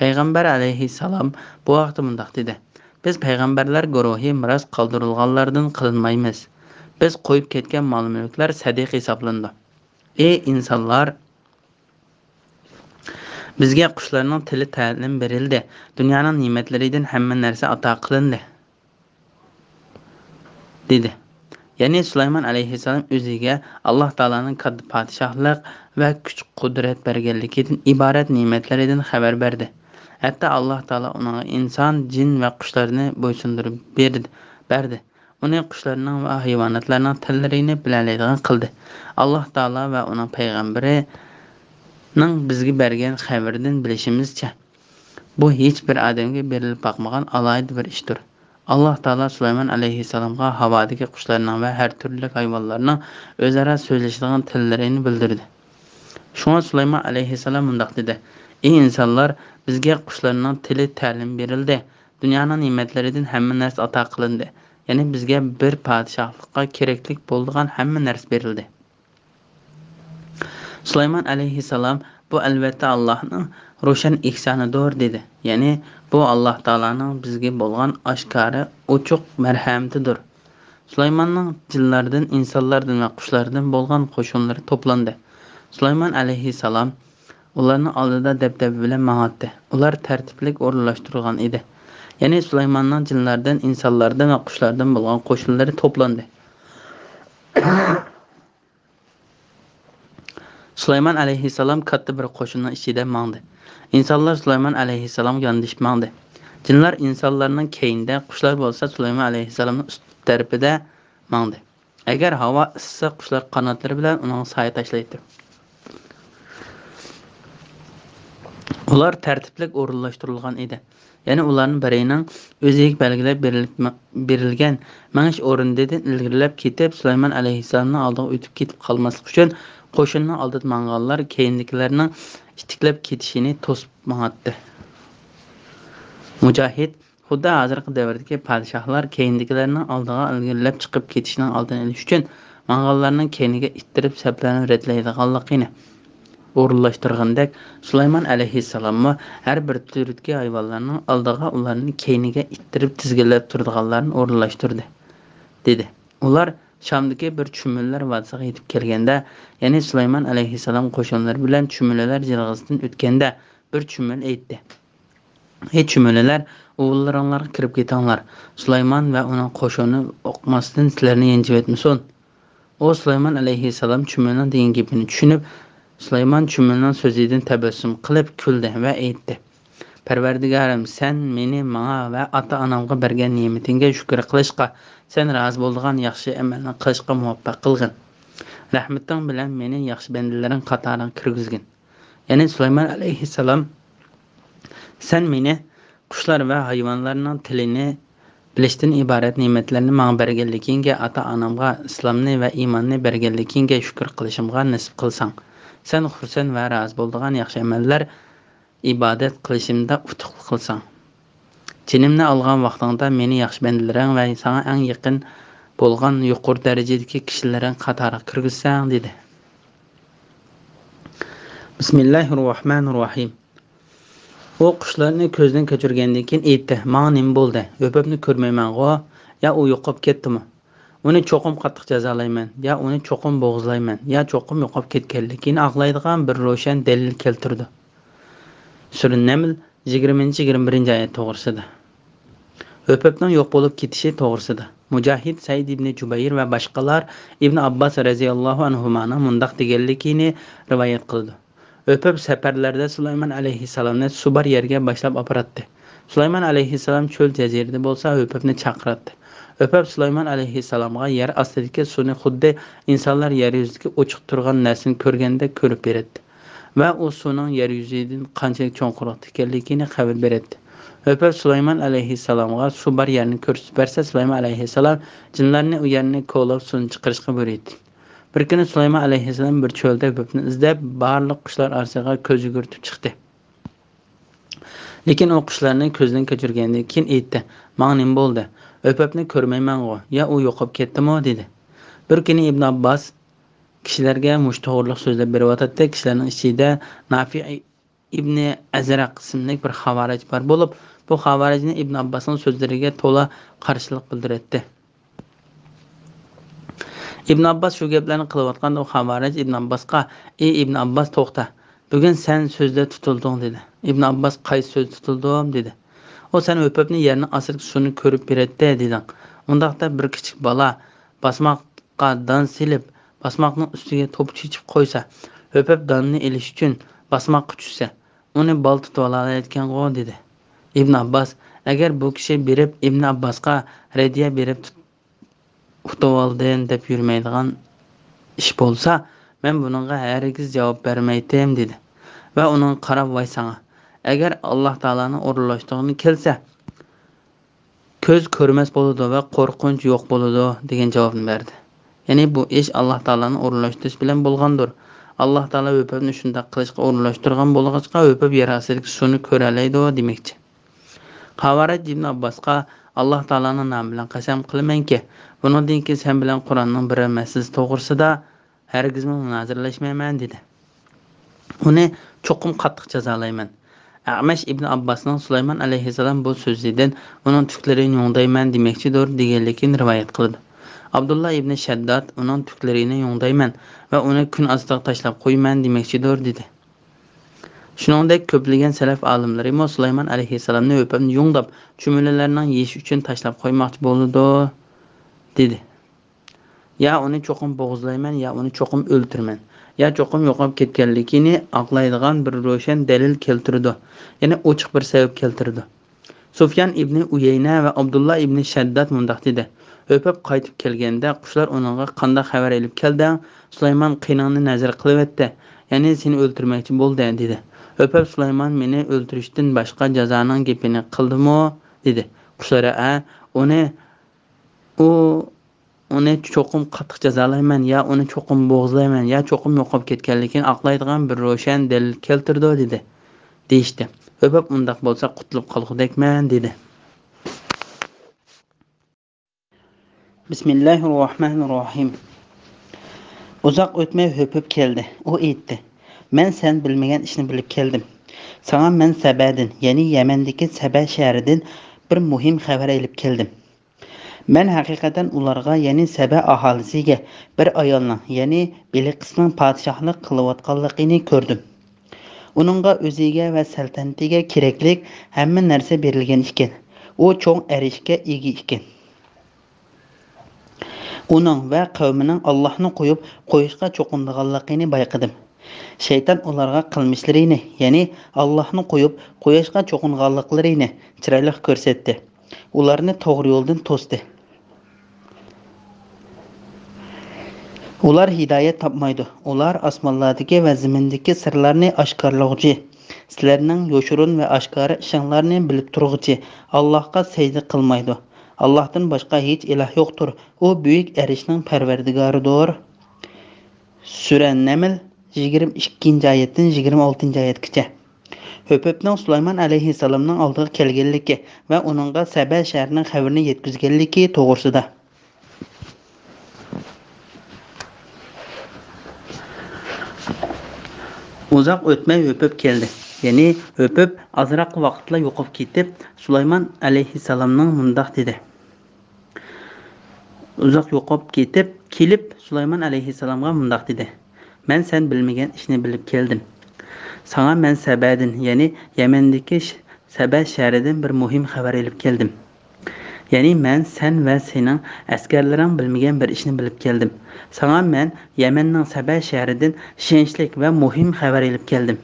پەيغەمبەر ئەلەيھىسسالام بۇ ھەقتە مۇنداق دېدى: بىز پەيغەمبەرلەر گۇرۇھى مىراس قالدۇرۇلغانلاردىن قىلىنمايمىز. بىز قويۇپ كەتكەن مال-مۈلۈكلەر سەدىقە ھېسابلىنىدۇ. ئى ئىنسانلار! بىزگە قۇشلارنىڭ تىلى تەلىم بېرىلدى، دۇنيانىڭ نېمەتلىرىدىن ھەممە نەرسە ئاتا قىلىندى، دېدى. يەنى سۇلايمان ئەلەيھىسسالام ئۆزىگە ئاللا تائالانىڭ كاتتا پادىشاھلىق ۋە كۈچ-قۇدرەت بەرگەنلىكىدىن ئىبارەت نېمەتلىرىدىن خەۋەر بەردى. ھەتتا ئاللا تائالا ئۇنىڭغا ئىنسان، جىن ۋە قۇشلارنى بويسۇندۇرۇپ بېرىدۇ، بەردى. ئۇنى قۇشلارنىڭ ۋە ھايۋاناتلارنىڭ تىللىرىنى بىلەلەيدىغان قىلدى. ئاللا تائالا ۋە ئۇنىڭ پەيغەمبىرىنىڭ بىزگە بەرگەن خەۋىرىدىن بىلىشىمىزچە، بۇ ھېچ بىر ئادەمگە بېرىلىپ باقمىغان ئالاھىدە بىر ئىشتۇر. ئاللا تائالا سۇلايمان ئەلەيھىسسالامغا ھاۋادىكى قۇشلارنىڭ ۋە ھەر تۈرلۈك ھايۋانلارنىڭ ئۆزئارا سۆزلىشىدىغان تىللىرىنى بىلدۈردى. شۇڭا سۇلايمان ئەلەيھىسسالام مۇنداق دېدى: ئى ئىنسانلار، بىزگە قۇشلارنىڭ تىلى تەلىم بېرىلدى، دۇنيانىڭ نېمەتلىرىدىن ھەممە نەرسە ئاتا قىلىندى. يەنى بىزگە بىر پادىشاھلىققا كېرەكلىك بولىدىغان ھەممە نەرسە بېرىلدى. سۇلايمان ئەلەيھىسسالام: بۇ ئەلۋەتتە ئاللاھنىڭ روشەن ئېھسانىدۇر، دېدى. يەنى بۇ ئاللا تائالانىڭ بىزگە بولغان ئاشكارا ئوچۇق مەرھەمىتىدۇر. سۇلايماننىڭ جىنلاردىن، ئىنسانلاردىن ۋە قۇشلاردىن بولغان قوشۇنلىرى توپلاندى. سۇلايمان ئەلەيھىسسالام ئۇلارنىڭ ئالدىدا دەبدەبە بىلەن ماڭاتتى. ئۇلار تەرتىپلىك ئورۇنلاشتۇرۇلغان ئىدى. يەنى سۇلايماننىڭ جىنلاردىن، ئىنسانلاردىن ۋە قۇشلاردىن بولغان قوشۇنلىرى توپلاندى. سۇلايمان ئەلەيھىسسالام كاتتا بىر قوشۇننىڭ ئىچىدە ماڭدى. ئىنسانلار سۇلايمان ئەلەيھىسسالامغا ياندىشىپ ماڭدى. جىنلار ئىنسانلارنىڭ كەينىدە، قۇشلار بولسا سۇلايمان ئەلەيھىسسالامنىڭ ئۈست تەرىپىدە ماڭدى. ئەگەر ھاۋا ئىسسىق، قۇشلار قاناتلىرى بىلەن ئۇنىڭغا سايە تاشلايتتى. ئۇلار تەرتىپلىك ئورۇنلاشتۇرۇلغان ئىدى. يەنى ئۇلارنىڭ بىرىنىڭ ئۆزىگە بەلگىلەپ بېرىلىپ-، بېرىلگەن مېڭىش ئورنىدىن ئىلگىرىلەپ كېتىپ، سۇلايمان ئەلەيھىسسالامنىڭ ئالدىغا ئۆتۈپ كېتىپ قالماسلىق ئۈچۈن، قوشۇننىڭ ئالدىدا ماڭغانلار كەينىدىكىلەرنىڭ ئىتتىكلەپ كېتىشىنى توسۇپ ماڭاتتى. مۇجاھىد: خۇددى ھازىرقى دەۋردىكى پادىشاھلار كەينىدىكىلەرنىڭ ئالدىغا ئىلگىرىلەپ چىقىپ كېتىشىنىڭ ئالدىنى ئېلىش ئۈچۈن، ماڭغانلارنىڭ كەينىگە ئىتتىرىپ سەپلەرنى رەتلەيدىغانلىقىنى ئورۇنلاشتۇرغىنىدەك، سۇلايمان ئەلەيھىسسالاممۇ ھەر بىر تۈردىكى ھايۋانلارنىڭ ئالدىغا ئۇلارنى كەينىگە ئىتتىرىپ تىزگىنلەپ تۇرىدىغانلارنى ئورۇنلاشتۇردى، دېدى. ئۇلار شامدىكى بىر چۈمۈلىلەر ۋادىسىغا يېتىپ كەلگەندە، يەنى سۇلايمان ئەلەيھىسسالام قوشۇنلىرى بىلەن چۈمۈلىلەر جىلغىسىدىن ئۆتكەندە، بىر چۈمۈلە ئېيتتى: ئى چۈمۈلىلەر، ئۇۋىلىرىڭلارغا كىرىپ كېتىڭلار، سۇلايمان ۋە ئۇنىڭ قوشۇنى ئوقماستىن سىلەرنى يانچىۋەتمىسۇن. ئۇ سۇلايمان ئەلەيھىسسالام چۈمۈلىنىڭ دېگەن گېپىنى چۈشىنىپ، سۇلايمان چۈمۈلىنىڭ سۆزىدىن تەبەسسۇم قىلىپ كۈلدى ۋە ئېيتتى: پەرۋەردىگارىم، سەن مېنى ماڭا ۋە ئاتا-ئانامغا بەرگەن نېمىتىڭگە شۈكۈر قىلىشقا، سەن رازى بولىدىغان ياخشى ئەمەلنى قىلىشقا مۇۋەپپەق قىلغىن. رەھمىتىڭ بىلەن مېنى ياخشى بەندىلىرىڭ قاتارىغا كىرگۈزگىن. يەنى سۇلايمان ئەلەيھىسسالام: سەن مېنى قۇشلار ۋە ھايۋانلارنىڭ تىلىنى بىلىشتىن ئىبارەت نېمەتلەرنى ماڭا بەرگەنلىكىڭگە، ئاتا-ئانامغا ئىسلامنى ۋە ئىماننى بەرگەنلىكىڭگە شۈكۈر قىلىشىمغا نېسىپ قىلساڭ، سەن خۇرسەن ۋە رازى بولىدىغان ياخشى ئەمەللەر ئىبادەت قىلىشىمدا ئۇتۇقلۇق قىلساڭ. جېنىمنى ئالغان ۋاقتىڭدا مېنى ياخشى بەندىلىرىڭ ۋە ساڭا ئەڭ يېقىن بولغان يۇقىرى دەرىجىدىكى كىشىلىرىڭ قاتارىغا كىرگۈزسەڭ، دېدى. بىسمىللاھىررەھمانىررەھىم. ئۇ قۇشلارنى كۆزدىن كەچۈرگەندىن كېيىن ئېيتتى: ماڭا نېمە بولدى؟ ئۆپۈپنى كۆرمەيمەنغۇ؟ يا ئۇ يوقاپ كەتتىمۇ؟ ئۇنى چوقۇم قاتتىق جازالايمەن، يا ئۇنى چوقۇم بوغۇزلايمەن، يا چوقۇم يوقاپ كەتكەنلىكىنى ئاقلايدىغان بىر روشەن دەلىل كەلتۈردى. سۈرە نەمل، يىگىرمىنچى، يىگىرمە بىرىنچى ئايەت توغرىسىدا. ھۆپەپنىڭ يوق بولۇپ كېتىشى توغرىسىدا مۇجاھىد، سەئىد ئىبنى جۇبەير ۋە باشقىلار ئىبن ئابباس رەزىياللاھۇ ئەنھۇمانىڭ مۇنداق دېگەنلىكىنى رىۋايەت قىلىدۇ. ھۆپەپ سەپەرلەردە سۇلايمان ئەلەيھىسسالامنى سۇ بار يەرگە باشلاپ ئاپىراتتى. سۇلايمان ئەلەيھىسسالام چۆل جەزىرىدە بولسا، ھۆپەپنى چاقىراتتى. ھۆپەپ سۇلايمان ئەلەيھىسسالامغا يەر ئاستىدىكى سۇنى خۇددى ئىنسانلار يەر يۈزىدىكى ئوچۇق تۇرغان نەرسىنى كۆرگەندەك كۆرۈپ بېرەتتى ۋە ئۇ سۇنىڭ يەر يۈزىدىن قانچىلىك چوڭقۇرلۇقتا ئىكەنلىكىنى خەۋەر بېرەتتى. ھۆپەپ سۇلايمان ئەلەيھىسسالامغا سۇ بار يەرنى كۆرسىتىپ بەرسە، سۇلايمان ئەلەيھىسسالام جىنلارنى ئۇ يەرنى كولاپ سۇنى چىقىرىشقا بۇيرۇيتتى. بىر كۈنى سۇلايمان ئەلەيھىسسالام بىر چۆلدە ھۆپەپنى ئىزدەپ، بارلىق قۇشلار ئارىسىغا كۆز يۈگۈرتۈپ چىقتى. لېكىن ئۇ قۇشلارنى كۆزدىن كەچۈرگەندىن كېيىن ئېيتتى، ماڭا نېمە بولدى؟ ھۆپەپنى كۆرمەيمەنغۇ؟ يا ئۇ يوقاپ كەتتىمۇ؟ دېدى. بىر كۈنى ئىبن ئابباس كىشىلەرگە مۇشۇ توغرىلىق سۆزلەپ بېرىۋاتاتتى. كىشىلەرنىڭ ئىچىدە نافىئ ئىبنى ئەزرەق ئىسىملىك بىر خاۋارىج بار بولۇپ، بۇ خاۋارىجنى ئىبن ئابباسنىڭ سۆزلىرىگە تولا قارشىلىق بىلدۈرەتتى. ئىبن ئابباس شۇ گەپلەرنى قىلىۋاتقاندا، ئۇ خاۋارىج ئىبن ئابباسقا، ئى ئىبن ئابباس، توختا، بۈگۈن سەن سۆزدە تۇتۇلدۇڭ، دېدى. ئىبن ئابباس، قايسى سۆزدە تۇتۇلدۇم؟ دېدى. ئۇ، سەن ھۆپەپنى يەرنىڭ ئاستىدىكى سۇنى كۆرۈپ بېرەتتى، دېدىڭ. ئۇنداقتا بىر كىچىك بالا باسماققا دان سېلىپ، باسماقنىڭ ئۈستىگە توپا چېچىپ قويسا، ھۆپەپ داننى ئېلىش ئۈچۈن باسماققا چۈشسە، ئۇنى بالا تۇتۇۋالالايدىكەنغۇ، دېدى. ئىبن ئابباس، ئەگەر بۇ كىشى بېرىپ ئىبن ئابباسقا رەددىيە بېرىپ تۇت-، ئۇتۇۋالدىم دەپ يۈرمەيدىغان ئىش بولسا، مەن بۇنىڭغا ھەرگىز جاۋاب بەرمەيتتىم، دېدى ۋە ئۇنىڭغا قاراپ، ۋاي ساڭا، ئەگەر ئاللاھ تائالانىڭ ئورۇنلاشتۇرغىنى كەلسە، كۆز كۆرمەس بولىدۇ ۋە قورقۇنچ يوق بولىدۇ، دېگەن جاۋابنى بەردى. يەنى بۇ ئىش ئاللاھ تائالانىڭ ئورۇنلاشتۇرۇشى بىلەن بولغاندۇر. ئاللاھ تائالا ھۆپەپنى شۇنداق قىلىشقا ئورۇنلاشتۇرغان بولغاچقا، ھۆپەپ يەر ئاستىدىكى سۇنى كۆرەلەيدۇ دېمەكچى. خاۋارىج ئىبن ئابباسقا، ئاللاھ تائالانىڭ نامى بىلەن قەسەم قىلىمەنكى، بۇنىڭدىن كېيىن سەن بىلەن قۇرئاننىڭ بىرەر مەسىلىسى توغرىسىدا ھەرگىزمۇ مۇنازىرىلەشمەيمەن، دېدى. ئۇنى چوقۇم قاتتىق جازالايمەن. ئەمەش ئىبن ئابباسنىڭ سۇلايمان ئەلەيھىسسالام بۇ سۆزىدىن ئۇنىڭ تۈكلىرىنى يۇڭدايمەن دېمەكچىدۇر دېگەنلىكىنى رىۋايەت قىلىدۇ. ئابدۇللا ئىبن شەدداد ئۇنىڭ تۈكلىرىنى يۇڭدايمەن ۋە ئۇنى كۈن ئاستىغا تاشلاپ قويىمەن دېمەكچىدۇر، دېدى. شۇنىڭدەك كۆپلىگەن سەلەف ئالىملىرىمۇ سۇلايمان ئەلەيھىسسالامنى ھۆپەپنى يۇڭداپ، چۈمۈلىلەرنىڭ يېيىشى ئۈچۈن تاشلاپ قويماقچى بولىدۇ، دېدى. يا ئۇنى چوقۇم بوغۇزلايمەن، يا ئۇنى چوقۇم ئۆلتۈرىمەن، يا چوقۇم يوقاپ كەتكەنلىكىنى ئاقلايدىغان بىر روشەن دەلىل كەلتۈرىدۇ، يەنى ئوچۇق بىر سەۋەب كەلتۈرىدۇ. سۇفيان ئىبنى ئۇيەينە ۋە ئابدۇللا ئىبنى شەدداد مۇنداق دېدى، ھۆپەپ قايتىپ كەلگەندە، قۇشلار ئۇنىڭغا قانداق خەۋەر ئېلىپ كەلدىڭ؟ سۇلايمان قېنىڭنى نەزىر قىلىۋەتتى، يەنى سېنى ئۆلتۈرمەكچى بولدى، دېدى. ھۆپەپ، سۇلايمان مېنى ئۆلتۈرۈشتىن باشقا جازانىڭ گېپىنى قىلدىمۇ؟ دېدى. قۇشلار، ھە، ئۇنى، ئۇ ئۇنى چوقۇم قاتتىق جازالايمەن، يا ئۇنى چوقۇم بوغۇزلايمەن، يا چوقۇم يوقاپ كەتكەنلىكىنى ئاقلايدىغان بىر روشەن دەلىل كەلتۈرىدۇ، دېدى، دېيىشتى. ھۆپەپ، ئۇنداق بولسا قۇتۇلۇپ قالغۇدەكمەن، دېدى. بىسمىللاھىررەھمانىررەھىم. ئۇزاق ئۆتمەي ھۆپەپ كەلدى. ئۇ ئېيتتى، مەن سەن بىلمىگەن ئىشنى بىلىپ كەلدىم. ساڭا مەن سەبەدىن، يەنى يەمەندىكى سەبە شەھىرىدىن بىر مۇھىم خەۋەر ئېلىپ كەلدىم. مەن ھەقىقەتەن ئۇلارغا، يەنى سەبە ئاھالىسىگە بىر ئايالنىڭ، يەنى بىلقىسنىڭ پادىشاھلىق قىلىۋاتقانلىقىنى كۆردۈم. ئۇنىڭغا ئۆزىگە ۋە سەلتەنىتىگە كېرەكلىك ھەممە نەرسە بېرىلگەن ئىكەن. ئۇ چوڭ ئەرشكە ئىگە ئىكەن. ئۇنىڭ ۋە قەۋمىنىڭ ئاللاھنى قويۇپ قويۇشقا چوقۇنىدىغانلىقىنى بايقىدىم. شەيتان ئۇلارغا قىلمىشلىرىنى، يەنى ئاللاھنى قويۇپ قويۇشقا چوقۇنغانلىقلىرىنى چىرايلىق كۆرسەتتى. ئۇلارنى توغرا يولدىن توستى. ئۇلار ھىدايەت تاپمايدۇ. ئۇلار ئاسمانلاردىكى ۋە زېمىندىكى سىرلارنى ئاشكارىلىغۇچى، سىلەرنىڭ يوشۇرۇن ۋە ئاشكارا ئىشىڭلارنى بىلىپ تۇرغۇچى ئاللاھقا سەجدە قىلمايدۇ. ئاللاھتىن باشقا ھېچ ئىلاھ يوقتۇر. ئۇ بۈيۈك ئەرشنىڭ پەرۋەردىگارىدۇر. سۈرە نەمل، يىگىرمە ئىككىنچى ئايەتتىن يىگىرمە ئالتىنچى ئايەتكىچە. ھۆپۈپنىڭ سۇلايمان ئەلەيھىسسالامنىڭ ئالدىغا كەلگەنلىكى ۋە ئۇنىڭغا سەبە شەھىرىنىڭ خەۋىرىنى يەتكۈزگەنلىكى توغرىسىدا. ئۇزاق ئۆتمەي ھۆپۈپ كەلدى. يەنى ھۆپۈپ ئازراق ۋاقىتلا يوقاپ كېتىپ، سۇلايمان ئەلەيھىسسالامنىڭ مۇنداق دېدى. ئۇزاق يوقاپ كېتىپ، كېلىپ سۇلايمان ئەلەيھىسسالامغا مۇنداق دېدى، مەن سەن بىلمىگەن ئىشنى بىلىپ كەلدىم. ساڭا مەن سەبەدىن، يەنى يەمەندىكى ش-، سەبە شەھىرىدىن بىر مۇھىم خەۋەر ئېلىپ كەلدىم. يەنى مەن سەن ۋە سېنىڭ ئەسكەرلىرىڭ بىلمىگەن بىر ئىشنى بىلىپ كەلدىم. ساڭا مەن يەمەننىڭ سەبە شەھىرىدىن ئىشەنچلىك ۋە مۇھىم خەۋەر ئېلىپ كەلدىم.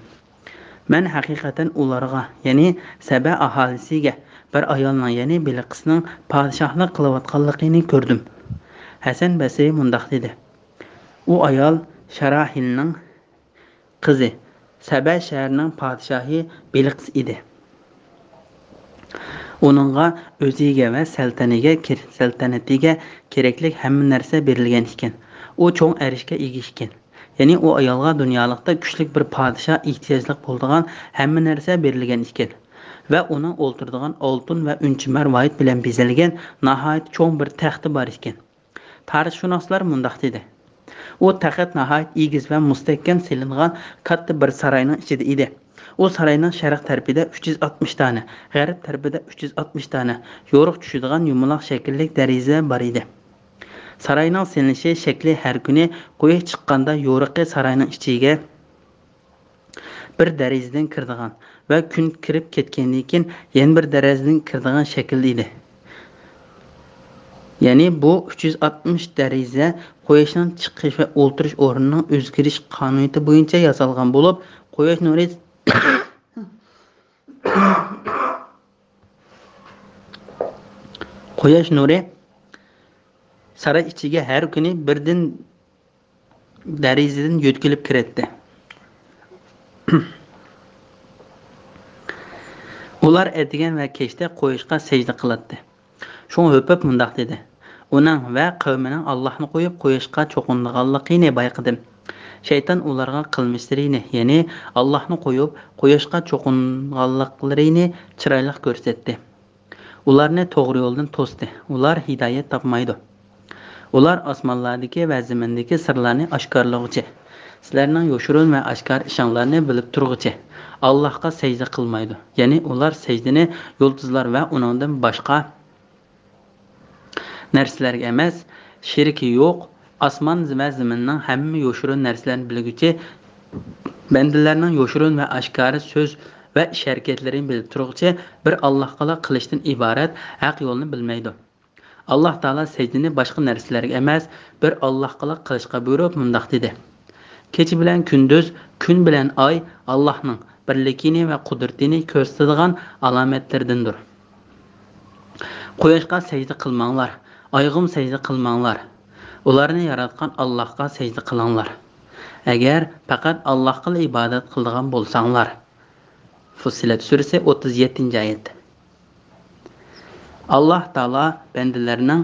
مەن ھەقىقەتەن ئۇلارغا، يەنى سەبە ئاھالىسىگە بىر ئايالنىڭ، يەنى بىلقىسنىڭ پادىشاھلىق قىلىۋاتقانلىقىنى كۆردۈم. ھەسەن بەسرى مۇنداق دېدى: ئۇ ئايال شاراھىلنىڭ قىزى، سەبە شەھىرىنىڭ پادىشاھى بىلقىس ئىدى. ئۇنىڭغا ئۆزىگە ۋە سەلتەنىگە كېر-، سەلتەنىتىگە كېرەكلىك ھەممە نەرسە بېرىلگەن ئىكەن. ئۇ چوڭ ئەرشكە ئىگە ئىكەن. يەنى ئۇ ئايالغا دۇنيالىقتا كۈچلۈك بىر پادىشاھ ئېھتىياجلىق بولىدىغان ھەممە نەرسە بېرىلگەن ئىكەن. ۋە ئۇنىڭ ئولتۇرىدىغان ئالتۇن ۋە ئۈنچە مەرۋايىت بىلەن بېزەلگەن ناھايىتى چوڭ بىر تەختى بار ئىكەن. تارىخشۇناسلار مۇنداق دېدى: ئۇ تەخت ناھايىتى ئېگىز ۋە مۇستەھكەم سېلىنغان كاتتا بىر ساراينىڭ ئىچىدە ئىدى. ئۇ ساراينىڭ شەرق تەرىپىدە ئۈچ يۈز ئاتمىش دانە، غەرب تەرىپىدە ئۈچ يۈز ئاتمىش دانە يورۇق چۈشىدىغان يۇمىلاق شەكىللىك دېرىزە بار ئىدى. ساراينىڭ سېلىنىش شەكلى ھەر كۈنى قۇياش چىققاندا يورۇقى ساراينىڭ ئىچىگە بىر دېرىزىدىن كىرىدىغان ۋە كۈن كىرىپ كەتكەندىن كېيىن يەنە بىر دېرىزىدىن كىرىدىغان شەكىلدە ئىدى. يەنى بۇ ئۈچ يۈز ئاتمىش دېرىزە قۇياشنىڭ چىقىش ۋە ئولتۇرۇش ئورنىنىڭ ئۆزگىرىش قانۇنىيىتى بويىچە ياسالغان بولۇپ، قۇياش نۇرى، قۇياش نۇرى ساراي ئىچىگە ھەر كۈنى بىردىن دېرىزىدىن يۆتكىلىپ كىرەتتى. ئۇلار ئەتىگەن ۋە كەچتە قۇياشقا سەجدە قىلاتتى. شۇڭا ھۆپۈپ مۇنداق دېدى: ئۇنىڭ ۋە قەۋمىنىڭ ئاللاھنى قويۇپ، قۇياشقا چوقۇنىدىغانلىقىنى بايقىدىم. شەيتان ئۇلارغا قىلمىشلىرىنى، يەنى ئاللاھنى قويۇپ، قۇياشقا چوقۇنغانلىقلىرىنى چىرايلىق كۆرسەتتى. ئۇلارنى توغرا يولدىن توستى. ئۇلار ھىدايەت تاپمايدۇ. ئۇلار ئاسمانلاردىكى ۋە زېمىندىكى سىرلارنى ئاشكارىلىغۇچى، سىلەرنىڭ يوشۇرۇن ۋە ئاشكارا ئىشىڭلارنى بىلىپ تۇرغۇچى، ئاللاھقا سەجدە قىلمايدۇ. يەنى ئۇلار سەجدىنى يۇلتۇزلار ۋە ئۇنىڭدىن باشقا نەرسىلەرگە ئەمەس، شېرىكى يوق، ئاسمان ۋە زېمىننىڭ ھەممە يوشۇرۇن نەرسىلەرنى بىلگۈچى، بەندىلەرنىڭ يوشۇرۇن ۋە ئاشكارا سۆز ۋە ئىش-ھەرىكەتلىرىنى بىلىپ تۇرغۇچى بىر ئاللاھقىلا قىلىشتىن ئىبارەت ھەق يولنى بىلمەيدۇ. ئاللاھ تائالا سەجدىنى باشقا نەرسىلەرگە ئەمەس، بىر ئاللاھقىلا قىلىشقا بۇيرۇپ مۇنداق دېدى: كېچە بىلەن كۈندۈز، كۈن بىلەن ئاي ئاللاھنىڭ بىرلىكىنى ۋە قۇدرىتىنى كۆرسىتىدىغان ئالامەتلىرىدىندۇر. قۇياشقا سەجدە قىلماڭلار، ئايغىمۇ سەجدە قىلماڭلار. ئۇلارنى ياراتقان ئاللاھقا سەجدە قىلىڭلار. ئەگەر پەقەت ئاللاھقىلا ئىبادەت قىلىدىغان بولساڭلار. فۇسسىلەت سۈرىسى، ئوتتۇز يەتتىنچى ئايەت. ئاللاھ تائالا بەندىلەرنىڭ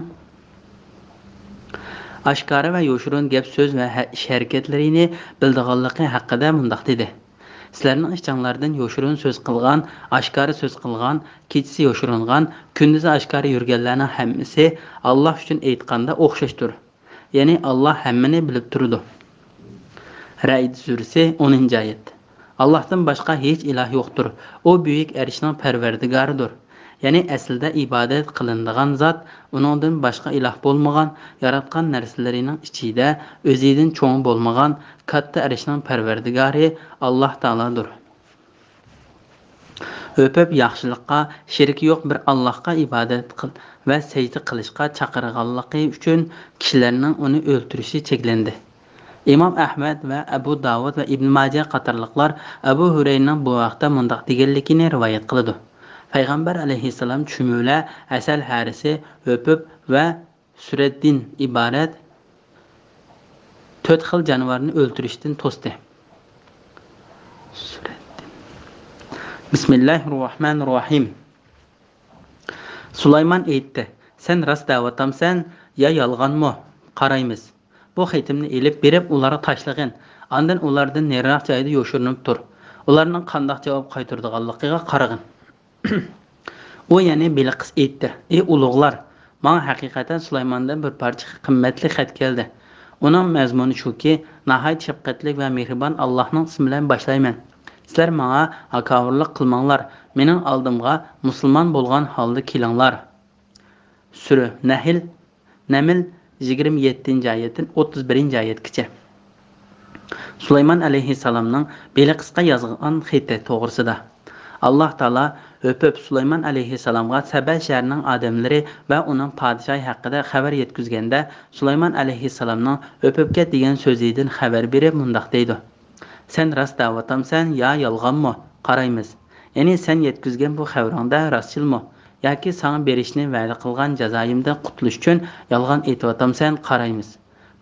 ئاشكارا ۋە يوشۇرۇن گەپ-سۆز ۋە ھە-، ئىش-ھەرىكەتلىرىنى بىلىدىغانلىقى ھەققىدە مۇنداق دېدى: سىلەرنىڭ ئىچىڭلاردىن يوشۇرۇن سۆز قىلغان، ئاشكارا سۆز قىلغان، كېچىسى يوشۇرۇنغان، كۈندۈزى ئاشكارا يۈرگەنلەرنىڭ ھەممىسى ئاللاھ ئۈچۈن ئېيتقاندا ئوخشاشتۇر. يەنى ئاللاھ ھەممىنى بىلىپ تۇرىدۇ. رەئد سۈرىسى، ئونىنچى ئايەت. ئاللاھتىن باشقا ھېچ ئىلاھ يوقتۇر. ئۇ بۈيۈك ئەرشنىڭ پەرۋەردىگارىدۇر. يەنى ئەسلىدە ئىبادەت قىلىنىدىغان زات ئۇنىڭدىن باشقا ئىلاھ بولمىغان، ياراتقان نەرسىلىرىنىڭ ئىچىدە ئۆزىدىن چوڭى بولمىغان كاتتا ئەرشنىڭ پەرۋەردىگارى ئاللاھ تائالادۇر. ئۆپۈپ ياخشىلىققا، شېرىكى يوق بىر ئاللاھقا ئىبادەت قىل ۋە سەجدە قىلىشقا چاقىرغانلىقى ئۈچۈن كىشىلەرنىڭ ئۇنى ئۆلتۈرۈشى چەكلەندى. ئىمام ئەھمەد ۋە ئەبۇ داۋۇد ۋە ئىبن ماجە قاتارلىقلار ئەبۇ ھۇرەيرىنىڭ بۇ ھەقتە مۇنداق دېگەنلىكىنى رىۋايەت قىلىدۇ: پەيغەمبەر ئەلەيھىسسالام چۈمۈلە، ھەسەل ھەرىسى، ھۆپۈپ ۋە سۈرەتتىن ئىبارەت تۆت خىل جانىۋارنى ئۆلتۈرۈشتىن توستى. سۈرەتتىن. بىسمىللاھىررەھمانىررەھىم. سۇلايمان ئېيتتى: سەن راست دەۋاتامسەن يا يالغانمۇ؟ قارايمىز. بۇ خېتىمنى ئېلىپ بېرىپ ئۇلارغا تاشلىغىن. ئاندىن ئۇلاردىن نېرىراق جايدا يوشۇرۇنۇپ تۇر. ئۇلارنىڭ قانداق جاۋاب قايتۇرىدىغانلىقىغا قارىغىن. ئۇ يەنى بىلقىس ئېيتتى: ئى ئۇلۇغلار، ماڭا ھەقىقەتەن سۇلايماندىن بىر پارچە قىممەتلىك خەت كەلدى. ئۇنىڭ مەزمۇنى شۇكى، ناھايىتى شەپقەتلىك ۋە مېھرىبان ئاللاھنىڭ ئىسمى بىلەن باشلايمەن. سىلەر ماڭا ھاكاۋۇرلۇق قىلماڭلار، مېنىڭ ئالدىمغا مۇسۇلمان بولغان ھالدا كېلىڭلار. سۈرە نەھل، نەمل، يىگىرمە يەتتىنچى ئايەتتىن ئوتتۇز بىرىنچى ئايەتكىچە. سۇلايمان ئەلەيھىسسالامنىڭ بېلىقىسقا يازغان خېتى توغرىسىدا. ئاللاھ تائالا ھۆپۈپ سۇلايمان ئەلەيھىسسالامغا سەبە شەھىرىنىڭ ئادەملىرى ۋە ئۇنىڭ پادىشاھى ھەققىدە خەۋەر يەتكۈزگەندە، سۇلايمان ئەلەيھىسسالامنىڭ ھۆپۈپكە دېگەن سۆزىدىن خەۋەر بېرىپ مۇنداق دەيدۇ: «سەن راست دەۋاتامسەن يا يالغانمۇ؟ قارايمىز. يەنى سەن يەتكۈزگەن بۇ خەۋىرىڭدە راستچىلمۇ؟ ياكى ساڭا بېرىشنى ۋەدە قىلغان جازايىمدىن قۇتۇلۇش ئۈچۈن يالغان ئېيتىۋاتامسەن؟ قارايمىز.»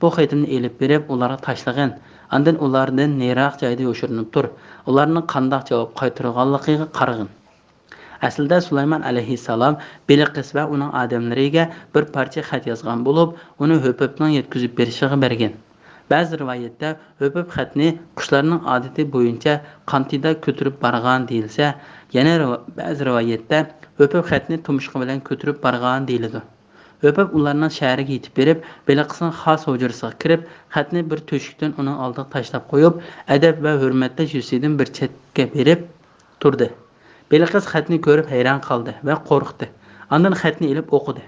بۇ خېتىمنى ئېلىپ بېرىپ ئۇلارغا تاشلىغىن. ئاندىن ئۇلاردىن نېرىراق جايدا يوشۇرۇنۇپ تۇر. ئۇلارنىڭ قانداق جاۋاب قايتۇرغانلىقىغا قارىغىن. ئەسلىدە سۇلايمان ئەلەيھىسسالام بېلىقىس ۋە ئۇنىڭ ئادەملىرىگە بىر پارچە خەت يازغان بولۇپ، ئۇنى ھۆپۈپنىڭ يەتكۈزۈپ بېرىشىغا بەرگەن. بەزى رىۋايەتتە ھۆپۈپ خەتنى قۇشلارنىڭ ئادىتى بويىچە قانتىدا كۆتۈرۈپ بارغان دېيىلسە، يەنە رىۋا-، بەزى رىۋايەتتە ھۆپۈپ خەتنى تۇمشۇقى بىلەن كۆتۈرۈپ بارغان دېيىلىدۇ. ھۆپۈپ ئۇلارنىڭ شەھىرىگە يېتىپ بېرىپ، بېلىقىسنىڭ خاس ھۇجرىسىغا كىرىپ، خەتنى بىر تۆشۈكتىن ئۇنىڭ ئالدىغا تاشلاپ قويۇپ، ئەدەپ ۋە ھۆرمەتلەش يۈزىسىدىن بىر چەتكە بېرىپ تۇردى. بېلىقىس خەتنى كۆرۈپ ھەيران قالدى ۋە قورقتى. ئاندىن خەتنى ئېلىپ ئوقۇدى.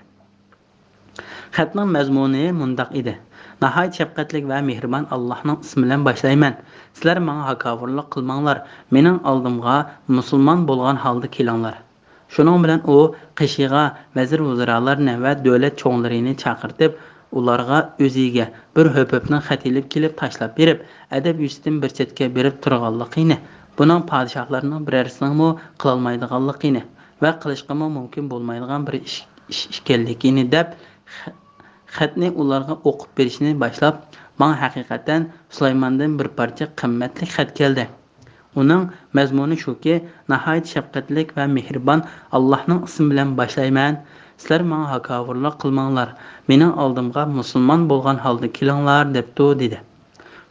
خەتنىڭ مەزمۇنى مۇنداق ئىدى: «ناھايىتى شەپقەتلىك ۋە مېھرىبان ئاللاھنىڭ ئىسمى بىلەن باشلايمەن. سىلەر ماڭا ھاكاۋۇرلۇق قىلماڭلار، مېنىڭ ئالدىمغا مۇسۇلمان بولغان ھالدا كېلىڭلار.» شۇنىڭ بىلەن ئۇ قېشىغا ۋەزىر-ۋۇزرالارنى ۋە دۆلەت چوڭلىرىنى چاقىرتىپ، ئۇلارغا ئۆزىگە بىر ھۆپۈپنىڭ خەت ئېلىپ كېلىپ تاشلاپ بېرىپ، ئەدەپ يۈزىسىدىن بىر چەتكە بېرىپ تۇرغانلىقىنى، بۇنىڭ پادىشاھلارنىڭ بىرەرسىنىڭمۇ قىلالمايدىغانلىقىنى ۋە قىلىشقىمۇ مۇمكىن بولمايدىغان بىر ئىش، ئىش ئىكەنلىكىنى دەپ، خە-، خەتنى ئۇلارغا ئوقۇپ بېرىشنى باشلاپ، ماڭا ھەقىقەتەن سۇلايماندىن بىر پارچە قىممەتلىك خەت كەلدى. ئۇنىڭ مەزمۇنى شۇكى، ناھايىتى شەپقەتلىك ۋە مېھرىبان ئاللاھنىڭ ئىسمى بىلەن باشلايمەن. سىلەر ماڭا ھاكاۋۇرلۇق قىلماڭلار، مېنىڭ ئالدىمغا مۇسۇلمان بولغان ھالدا كېلىڭلار، دەپتۇ، دېدى.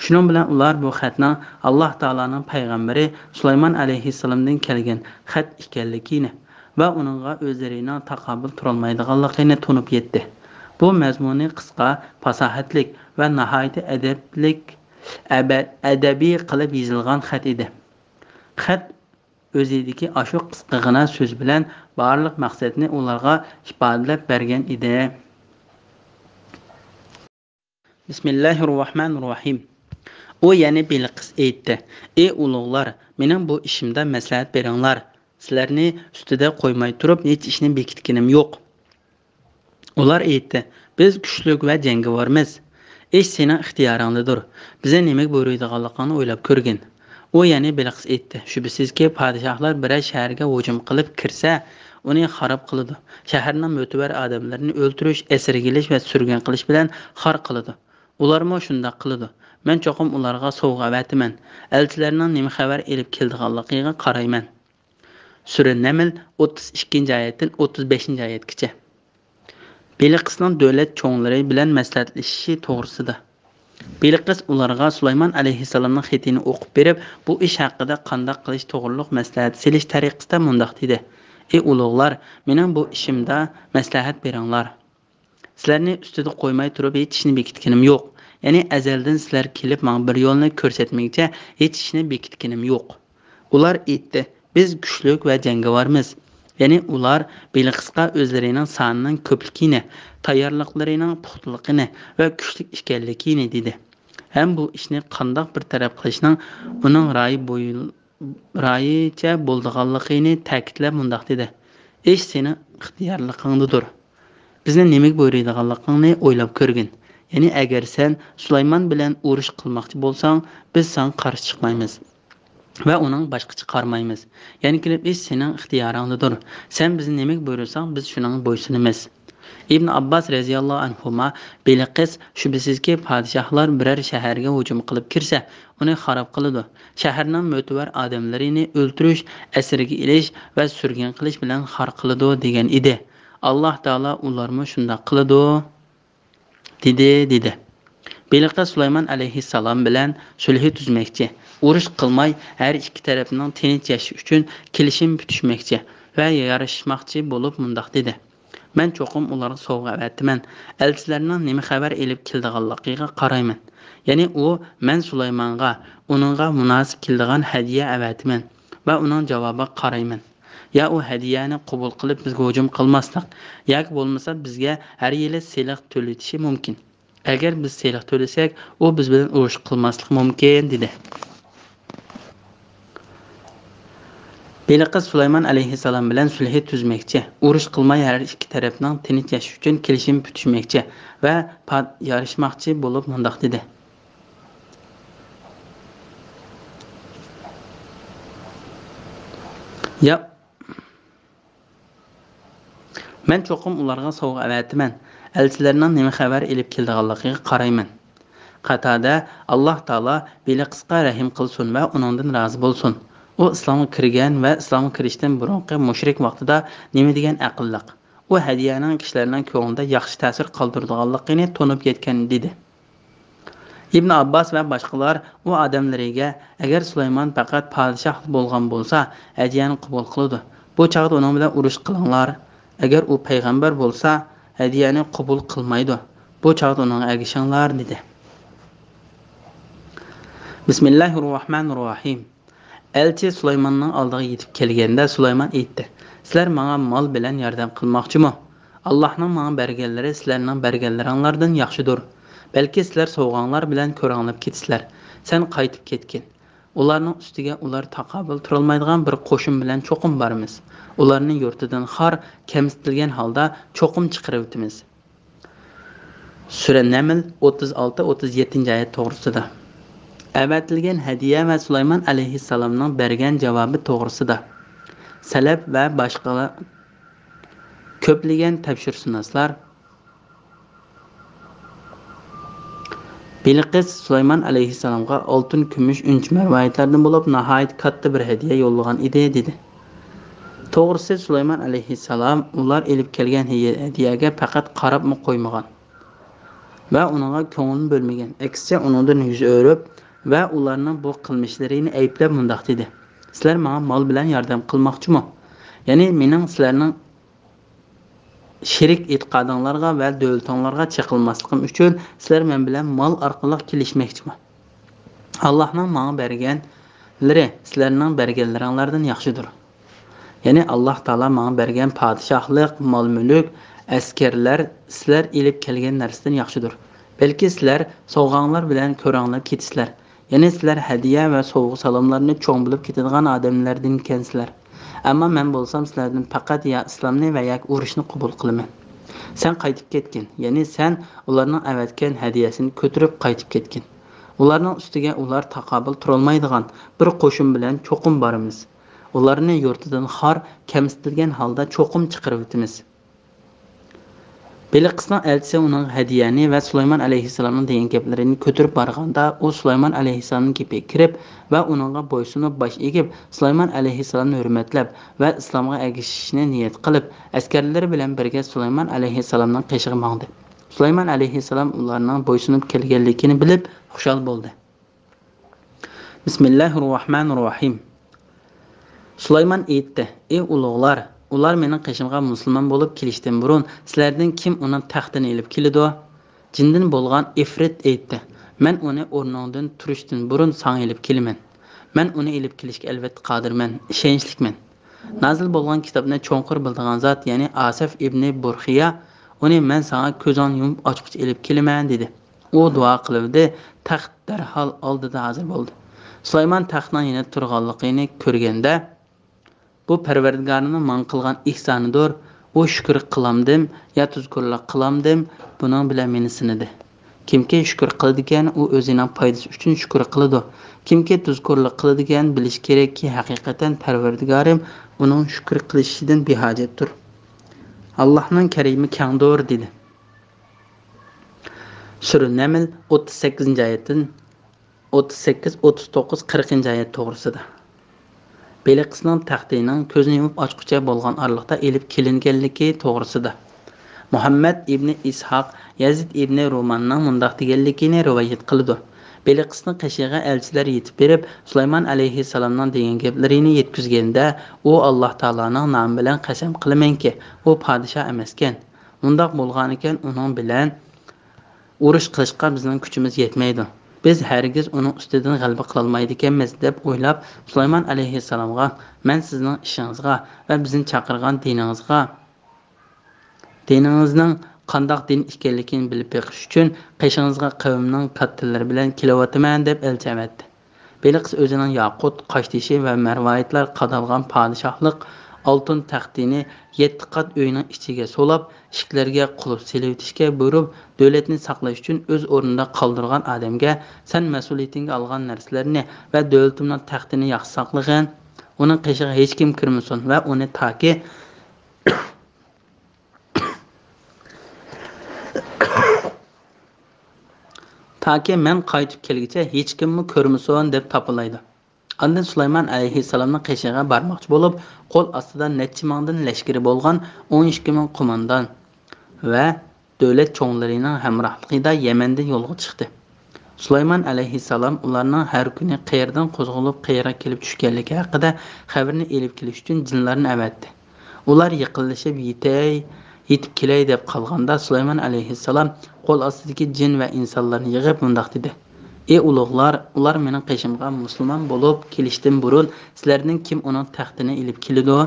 شۇنىڭ بىلەن ئۇلار بۇ خەتنىڭ ئاللاھ تائالانىڭ پەيغەمبىرى سۇلايمان ئەلەيھىسسالامدىن كەلگەن خەت ئىكەنلىكىنى ۋە ئۇنىڭغا ئۆزلىرىنىڭ تاقابىل تۇرالمايدىغانلىقىنى تونۇپ يەتتى. بۇ مەزمۇنى قىسقا، پاساھەتلىك ۋە ناھايىتى ئەدەپلىك، ئەبە-، ئەدەبىي قىلىپ يېزىلغان خەت ئىدى. خەت ئۆزىدىكى ئاشۇ قىسقىغىنا سۆز بىلەن بارلىق مەقسەتنى ئۇلارغا ئىپادىلەپ بەرگەن ئىدى. بىسمىللاھىررەھمانىررەھىم. ئۇ يەنى بېلىقىس ئېيتتى: «ئى ئۇلۇغلار، مېنىڭ بۇ ئىشىمدا مەسلىھەت بېرىڭلار. سىلەرنى ئۈستىدە قويماي تۇرۇپ ھېچ ئىشنى بېكىتكىنىم يوق.» ئۇلار ئېيتتى: «بىز كۈچلۈك ۋە جەڭگىۋارمىز. ئىش سېنىڭ ئىختىيارىڭدىدۇر. بىزنى نېمىگە بۇيرۇيدىغانلىقىڭنى ئويلاپ كۆرگىن.» ئۇ يەنى بېلىقىس ئېيتتى: «شۈبھىسىزكى، پادىشاھلار بىرەر شەھەرگە ھۇجۇم قىلىپ كىرسە، ئۇنى خاراب قىلىدۇ. شەھەرنىڭ مۆتىۋەر ئادەملىرىنى ئۆلتۈرۈش، ئەسىرگە ئېلىش ۋە سۈرگۈن قىلىش بىلەن خار قىلىدۇ. ئۇلارمۇ شۇنداق قىلىدۇ. مەن چوقۇم ئۇلارغا سوۋغا ئەۋەتىمەن. ئەلچىلەرنىڭ نېمە خەۋەر ئېلىپ كېلىدىغانلىقىغا قارايمەن.» سۈرە نەمل، ئوتتۇز ئىككىنچى ئايەتتىن ئوتتۇز بەشىنچى ئايەتكىچە. بېلىقىسنىڭ دۆلەت چوڭلىرى بىلەن مەسلىھەتلىشىشى توغرىسىدا. بېلىقىس ئۇلارغا سۇلايمان ئەلەيھىسسالامنىڭ خېتىنى ئوقۇپ بېرىپ، بۇ ئىش ھەققىدە قانداق قىلىش توغرۇلۇق مەسلىھەت سېلىش تەرىقىسىدە مۇنداق دېدى: «ئى ئۇلۇغلار، مېنىڭ بۇ ئىشىمدا مەسلىھەت بېرىڭلار. سىلەرنى ئۈستىدە قويماي تۇرۇپ ھېچ ئىشنى بېكىتكىنىم يوق. يەنى ئەزەلدىن سىلەر كېلىپ ماڭا بىر يولنى كۆرسەتمىگىچە ھېچ ئىشنى بېكىتكىنىم يوق.» ئۇلار ئېيتتى: «بىز كۈچلۈك ۋە جەڭگىۋارمىز.» يەنى ئۇلار بېلىقىسقا ئۆزلىرىنىڭ سانىنىڭ كۆپلۈكىنى، تەييارلىقلىرىنىڭ پۇختىلىقىنى ۋە كۈچلۈك ئىكەنلىكىنى دېدى. ھەم بۇ ئىشنى قانداق بىر تەرەپ قىلىشنىڭ ئۇنىڭ رايى بويل-، رايىچە بولىدىغانلىقىنى تەكىتلەپ مۇنداق دېدى: «ئىش سېنىڭ ئىختىيارلىقىڭدىدۇر. بىزنى نېمىگە بۇيرۇيدىغانلىقىڭنى ئويلاپ كۆرگىن. يەنى ئەگەر سەن سۇلايمان بىلەن ئۇرۇش قىلماقچى بولساڭ، بىز ساڭا قارشى چىقمايمىز ۋە ئۇنىڭ باشقىچە قارىمايمىز. يەنە كېلىپ ئىش سېنىڭ ئىختىيارىڭدىدۇر. سەن بىزنى نېمىگە بۇيرۇساڭ، بىز شۇنىڭغا بويسۇنىمىز.» ئىبن ئابباس رەزىياللاھۇ ئەنھۇما: «بېلىقىس، شۈبھىسىزكى، پادىشاھلار بىرەر شەھەرگە ھۇجۇم قىلىپ كىرسە، ئۇنى خاراب قىلىدۇ. شەھەرنىڭ مۆتىۋەر ئادەملىرىنى ئۆلتۈرۈش، ئەسىرگە ئېلىش ۋە سۈرگۈن قىلىش بىلەن خار قىلىدۇ» دېگەن ئىدى. ئاللاھ تائالا ئۇلارمۇ شۇنداق قىلىدۇ، دېدى، دېدى. بېلىقىس سۇلايمان ئەلەيھىسسالام بىلەن سۈلھى تۈزمەكچى، ئۇرۇش قىلماي، ھەر ئىككى تەرەپنىڭ تىنچ ياشىشى ئۈچۈن كېلىشىم پۈتۈشمەكچى ۋە يارىشىشماقچى بولۇپ مۇنداق دېدى: «مەن چوقۇم ئۇلارغا سوۋغا ئەۋەتىمەن. ئەلچىلەرنىڭ نېمە خەۋەر ئېلىپ كېلىدىغانلىقىغا قارايمەن. يەنى ئۇ، مەن سۇلايمانغا، ئۇنىڭغا مۇناسىپ كېلىدىغان ھەدىيە ئەۋەتىمەن ۋە ئۇنىڭ جاۋابىغا قارايمەن. يا ئۇ ھەدىيەنى قوبۇل قىلىپ بىزگە ھۇجۇم قىلماسلىق، ياكى بولمىسا بىزگە ھەر يىلى سېلىق تۆلىتىشى مۇمكىن. ئەگەر بىز سېلىق تۆلىسەك، ئۇ بىز بىلەن ئۇرۇش قىلماسلىقى مۇمكىن» دېدى. بېلىقىز سۇلايمان ئەلەيھىسسالام بىلەن سۈلھى تۈزمەكچى، ئۇرۇش قىلماي ھەر ئىككى تەرەپنىڭ تىنچ ياشىشى ئۈچۈن كېلىشىم پۈتۈشمەكچى ۋە پا-، يارىشماقچى بولۇپ مۇنداق دېدى. يا، مەن چوقۇم ئۇلارغا سوۋغا ئەۋەتىمەن. ئەلچىلەرنىڭ نېمە خەۋەر ئېلىپ كېلىدىغانلىقىغا قارايمەن. قاتادە، ئاللاھ تائالا بېلىقىزغا رەھىم قىلسۇن ۋە ئۇنىڭدىن رازى بولسۇن. ئۇ ئىسلامغا كىرگەن ۋە ئىسلامغا كىرىشتىن بۇرۇنقى مۇشرىك ۋاقتىدا نېمە دېگەن ئەقىللىق. ئۇ ھەدىيەنىڭ كىشىلەرنىڭ كۆڭلىدە ياخشى تەسىر قالدۇرىدىغانلىقىنى تونۇپ يەتكەن، دېدى. ئىبن ئابباس ۋە باشقىلار ئۇ ئادەملىرىگە، ئەگەر سۇلايمان پەقەت پادىشاھ بولغان بولسا، ھەدىيەنى قوبۇل قىلىدۇ. بۇ چاغدا ئۇنىڭ بىلەن ئۇرۇش قىلىڭلار. ئەگەر ئۇ پەيغەمبەر بولسا، ھەدىيەنى قوبۇل قىلمايدۇ. بۇ چاغدا ئۇنىڭغا ئەگىشىڭلار، دېدى. بىسمىللاھىررەھمانىررەھىم. ئەلچى سۇلايماننىڭ ئالدىغا يېتىپ كەلگەندە، سۇلايمان ئېيتتى: سىلەر ماڭا مال بىلەن ياردەم قىلماقچىمۇ؟ ئاللاھنىڭ ماڭا بەرگەنلىرى سىلەرنىڭ بەرگەنلىرىڭلاردىن ياخشىدۇر. بەلكى سىلەر سوۋغاڭلار بىلەن كۆرەڭلەپ كېتىسىلەر. سەن قايتىپ كەتكىن. ئۇلارنىڭ ئۈستىگە ئۇلار تاقابىل تۇرالمايدىغان بىر قوشۇن بىلەن چوقۇم بارىمىز. ئۇلارنى يۇرتىدىن خار، كەمسىتىلگەن ھالدا چوقۇم چىقىرىۋېتىمىز. سۈرە نەمل، ئوتتۇز ئالتە، ئوتتۇز يەتتىنچى ئايەت توغرىسىدا. ئەۋەتىلگەن ھەدىيە ۋە سۇلايمان ئەلەيھىسسالامنىڭ بەرگەن جاۋابى توغرىسىدا. سەلەپ ۋە باشقىلار كۆپلىگەن تەپسىرشۇناسلار بېلىقىز سۇلايمان ئەلەيھىسسالامغا ئالتۇن، كۈمۈش، ئۈنچە-مەرۋايىتلاردىن بولۇپ ناھايىتى كاتتا بىر ھەدىيە يوللىغان ئىدى، دېدى. توغرىسى، سۇلايمان ئەلەيھىسسالام ئۇلار ئېلىپ كەلگەن ھەي-، ھەدىيەگە پەقەت قاراپمۇ قويمىغان ۋە ئۇنىڭغا كۆڭلىنى بۆلمىگەن. ئەكسىچە، ئۇنىڭدىن يۈز ئۆرۈپ ۋە ئۇلارنىڭ بۇ قىلمىشلىرىنى ئەيىبلەپ مۇنداق دېدى: سىلەر ماڭا مال بىلەن ياردەم قىلماقچىمۇ؟ يەنى مېنىڭ سىلەرنىڭ شېرىك ئېتىقادىڭلارغا ۋە دۆلىتىڭلارغا چېقىلماسلىقىم ئۈچۈن سىلەر مەن بىلەن مال ئارقىلىق كېلىشمەكچىمۇ؟ ئاللاھنىڭ ماڭا بەرگەنلىرى سىلەرنىڭ بەرگەنلىرىڭلاردىن ياخشىدۇر. يەنى ئاللاھ تائالا ماڭا بەرگەن پادىشاھلىق، مال-مۈلۈك، ئەسكەرلەر سىلەر ئېلىپ كەلگەن نەرسىدىن ياخشىدۇر. بەلكى سىلەر سوۋغاڭلار بىلەن كۆرەڭلەپ كېتىسىلەر. يەنى سىلەر ھەدىيە ۋە سوۋغا-سالاملارنى چوڭ بىلىپ كېتىدىغان ئادەملەردىنكەنسىلەر. ئەمما مەن بولسام سىلەردىن پەقەت يا ئىسلامنى ۋە ياكى ئۇرۇشنى قوبۇل قىلىمەن. سەن قايتىپ كەتكىن، يەنى سەن ئۇلارنىڭ ئەۋەتكەن ھەدىيەسىنى كۆتۈرۈپ قايتىپ كەتكىن. ئۇلارنىڭ ئۈستىگە ئۇلار تاقابىل تۇرالمايدىغان بىر قوشۇن بىلەن چوقۇم بارىمىز. ئۇلارنى يۇرتىدىن خار، كەمسىتىلگەن ھالدا چوقۇم چىقىرىۋېتىمىز. بېلىقىسنىڭ ئەلچىسى ئۇنىڭغا ھەدىيەنى ۋە سۇلايمان ئەلەيھىسسالامنىڭ دېگەن گەپلىرىنى كۆتۈرۈپ بارغاندا، ئۇ سۇلايمان ئەلەيھىسسالامنىڭ گېپىگە كىرىپ ۋە ئۇنىڭغا بويسۇنۇپ باش ئېگىپ، سۇلايمان ئەلەيھىسسالامنى ھۆرمەتلەپ ۋە ئىسلامغا ئەگىشىشنى نىيەت قىلىپ، ئەسكەرلىرى بىلەن بىرگە سۇلايمان ئەلەيھىسسالامنىڭ قېشىغا ماڭدى. سۇلايمان ئەلەيھىسسالام ئۇلارنىڭ بويسۇنۇپ كەلگەنلىكىنى بىلىپ خۇشال بولدى. بىسمىللاھىررەھمانىررەھىم. سۇلايمان ئېيتتى: ئى ئۇلۇغلار، ئۇلار مېنىڭ قېشىمغا مۇسۇلمان بولۇپ كېلىشتىن بۇرۇن سىلەردىن كىم ئۇنىڭ تەختىنى ئېلىپ كېلىدۇ؟ جىندىن بولغان ئىفرىت ئېيتتى: مەن ئۇنى ئورنۇڭدىن تۇرۇشتىن بۇرۇن ساڭا ئېلىپ كېلىمەن. مەن ئۇنى ئېلىپ كېلىشكە ئەلۋەتتە قادىرمەن، ئىشەنچلىكمەن. نازىل بولغان كىتابنى چوڭقۇر بىلىدىغان زات، يەنى ئاسىف ئىبنى بۇرخىيا ئۇنى مەن ساڭا كۆزۈڭنى يۇمۇپ ئاچقۇچە ئېلىپ كېلىمەن، دېدى. ئۇ دۇئا قىلىۋىدى، تەخت دەرھال ئالدىدا ھازىر بولدى. سۇلايمان تەختنىڭ يېنىدا تۇرغانلىقىنى كۆرگەندە، بۇ پەرۋەردىگارىمنىڭ ماڭا قىلغان ئېھسانىدۇر، ئۇ شۈكۈر قىلامدىم يا تۇزكورلۇق قىلامدىم، بۇنىڭ بىلەن مېنى سىنىدى. كىمكى شۈكۈر قىلىدىكەن، ئۇ ئۆزىنىڭ پايدىسى ئۈچۈن شۈكۈر قىلىدۇ. كىمكى تۇزكورلۇق قىلىدىكەن، بىلىشى كېرەككى، ھەقىقەتەن پەرۋەردىگارىم ئۇنىڭ شۈكۈر قىلىشىدىن بىھاجەتتۇر. ئاللاھنىڭ كەرىمى كەڭدۇر، دېدى. سۈرە نەمل، ئوتتۇز سەككىزىنچى ئايەتتىن ئوتتۇز سەككىز، ئوتتۇز توققۇز، قىرىقىنچى ئايەت توغرىسىدا. بېلىقىسنىڭ تەختىنىڭ كۆزىنى يۇمۇپ ئاچقۇچە بولغان ئارىلىقتا ئېلىپ كېلىنگەنلىكى توغرىسىدا. مۇھەممەد ئىبنى ئىسھاق يەزىد ئىبنى روماننىڭ مۇنداق دېگەنلىكىنى رىۋايەت قىلىدۇ: بېلىقىسنىڭ قېشىغا ئەلچىلەر يېتىپ بېرىپ، سۇلايمان ئەلەيھىسسالامنىڭ دېگەن گەپلىرىنى يەتكۈزگەندە، ئۇ ئاللاھ تائالانىڭ نامى بىلەن قەسەم قىلىمەنكى، ئۇ پادىشاھ ئەمەسكەن. ئۇنداق بولغانىكەن، ئۇنىڭ بىلەن ئۇرۇش قىلىشقا بىزنىڭ كۈچىمىز يەتمەيدۇ. بىز ھەرگىز ئۇنىڭ ئۈستىدىن غەلىبە قىلالمايدىكەنمىز، دەپ ئويلاپ، سۇلايمان ئەلەيھىسسالامغا، مەن سىزنىڭ ئىشىڭىزغا ۋە بىزنى چاقىرغان دىنىڭىزغا، دىنىڭىزنىڭ قانداق دىن ئىكەنلىكىنى بىلىپ بېقىش ئۈچۈن قېشىڭىزغا قەۋمنىڭ كاتتىلىرى بىلەن كېلىۋاتىمەن، دەپ ئەلچى ئەۋەتتى. بېلىقىس ئۆزىنىڭ ياقۇت، قاشتېشى ۋە مەرۋايىتلار قادالغان پادىشاھلىق ئالتۇن تەختىنى يەتتە قات ئۆينىڭ ئىچىگە سولاپ، ئىشىكلەرگە قۇلۇپ سېلىۋېتىشكە بۇيرۇپ، دۆلەتنى ساقلاش ئۈچۈن ئۆز ئورنىدا قالدۇرغان ئادەمگە، سەن مەسئۇلىيىتىڭگە ئالغان نەرسىلەرنى ۋە دۆلىتىمنىڭ تەختىنى ياخشى ساقلىغىن. ئۇنىڭ قېشىغا ھېچكىم كىرمىسۇن ۋە ئۇنى تاكى تاكى مەن قايتىپ كەلگۈچە ھېچكىممۇ كۆرمىسۇن دەپ تاپىلايدۇ. ئاندىن سۇلايمان ئەلەيھىسسالامنىڭ قېشىغا بارماقچى بولۇپ، قول ئاستىدا نەچچە مىڭدىن لەشكىرى بولغان ئون ئىككى مىڭ قوماندان ۋە دۆلەت چوڭلىرىنىڭ ھەمراھلىقىدا يەمەندىن يولغا چىقتى. سۇلايمان ئەلەيھىسسالام ئۇلارنىڭ ھەر كۈنى قەيەردىن قوزغىلىپ قەيەرگە كېلىپ چۈشكەنلىكى ھەققىدە خەۋىرىنى ئېلىپ كېلىش ئۈچۈن جىنلارنى ئەۋەتتى. ئۇلار يېقىنلىشىپ يېتەي، يېتىپ كېلەي دەپ قالغاندا، سۇلايمان ئەلەيھىسسالام قول ئاستىدىكى جىن ۋە ئىنسانلارنى يىغىپ مۇنداق دېدى: «ئى ئۇلۇغلار، ئۇلار مېنىڭ قېشىمغا مۇسۇلمان بولۇپ كېلىشتىن بۇرۇن سىلەردىن كىم ئۇنىڭ تەختىنى ئېلىپ كېلىدۇ؟»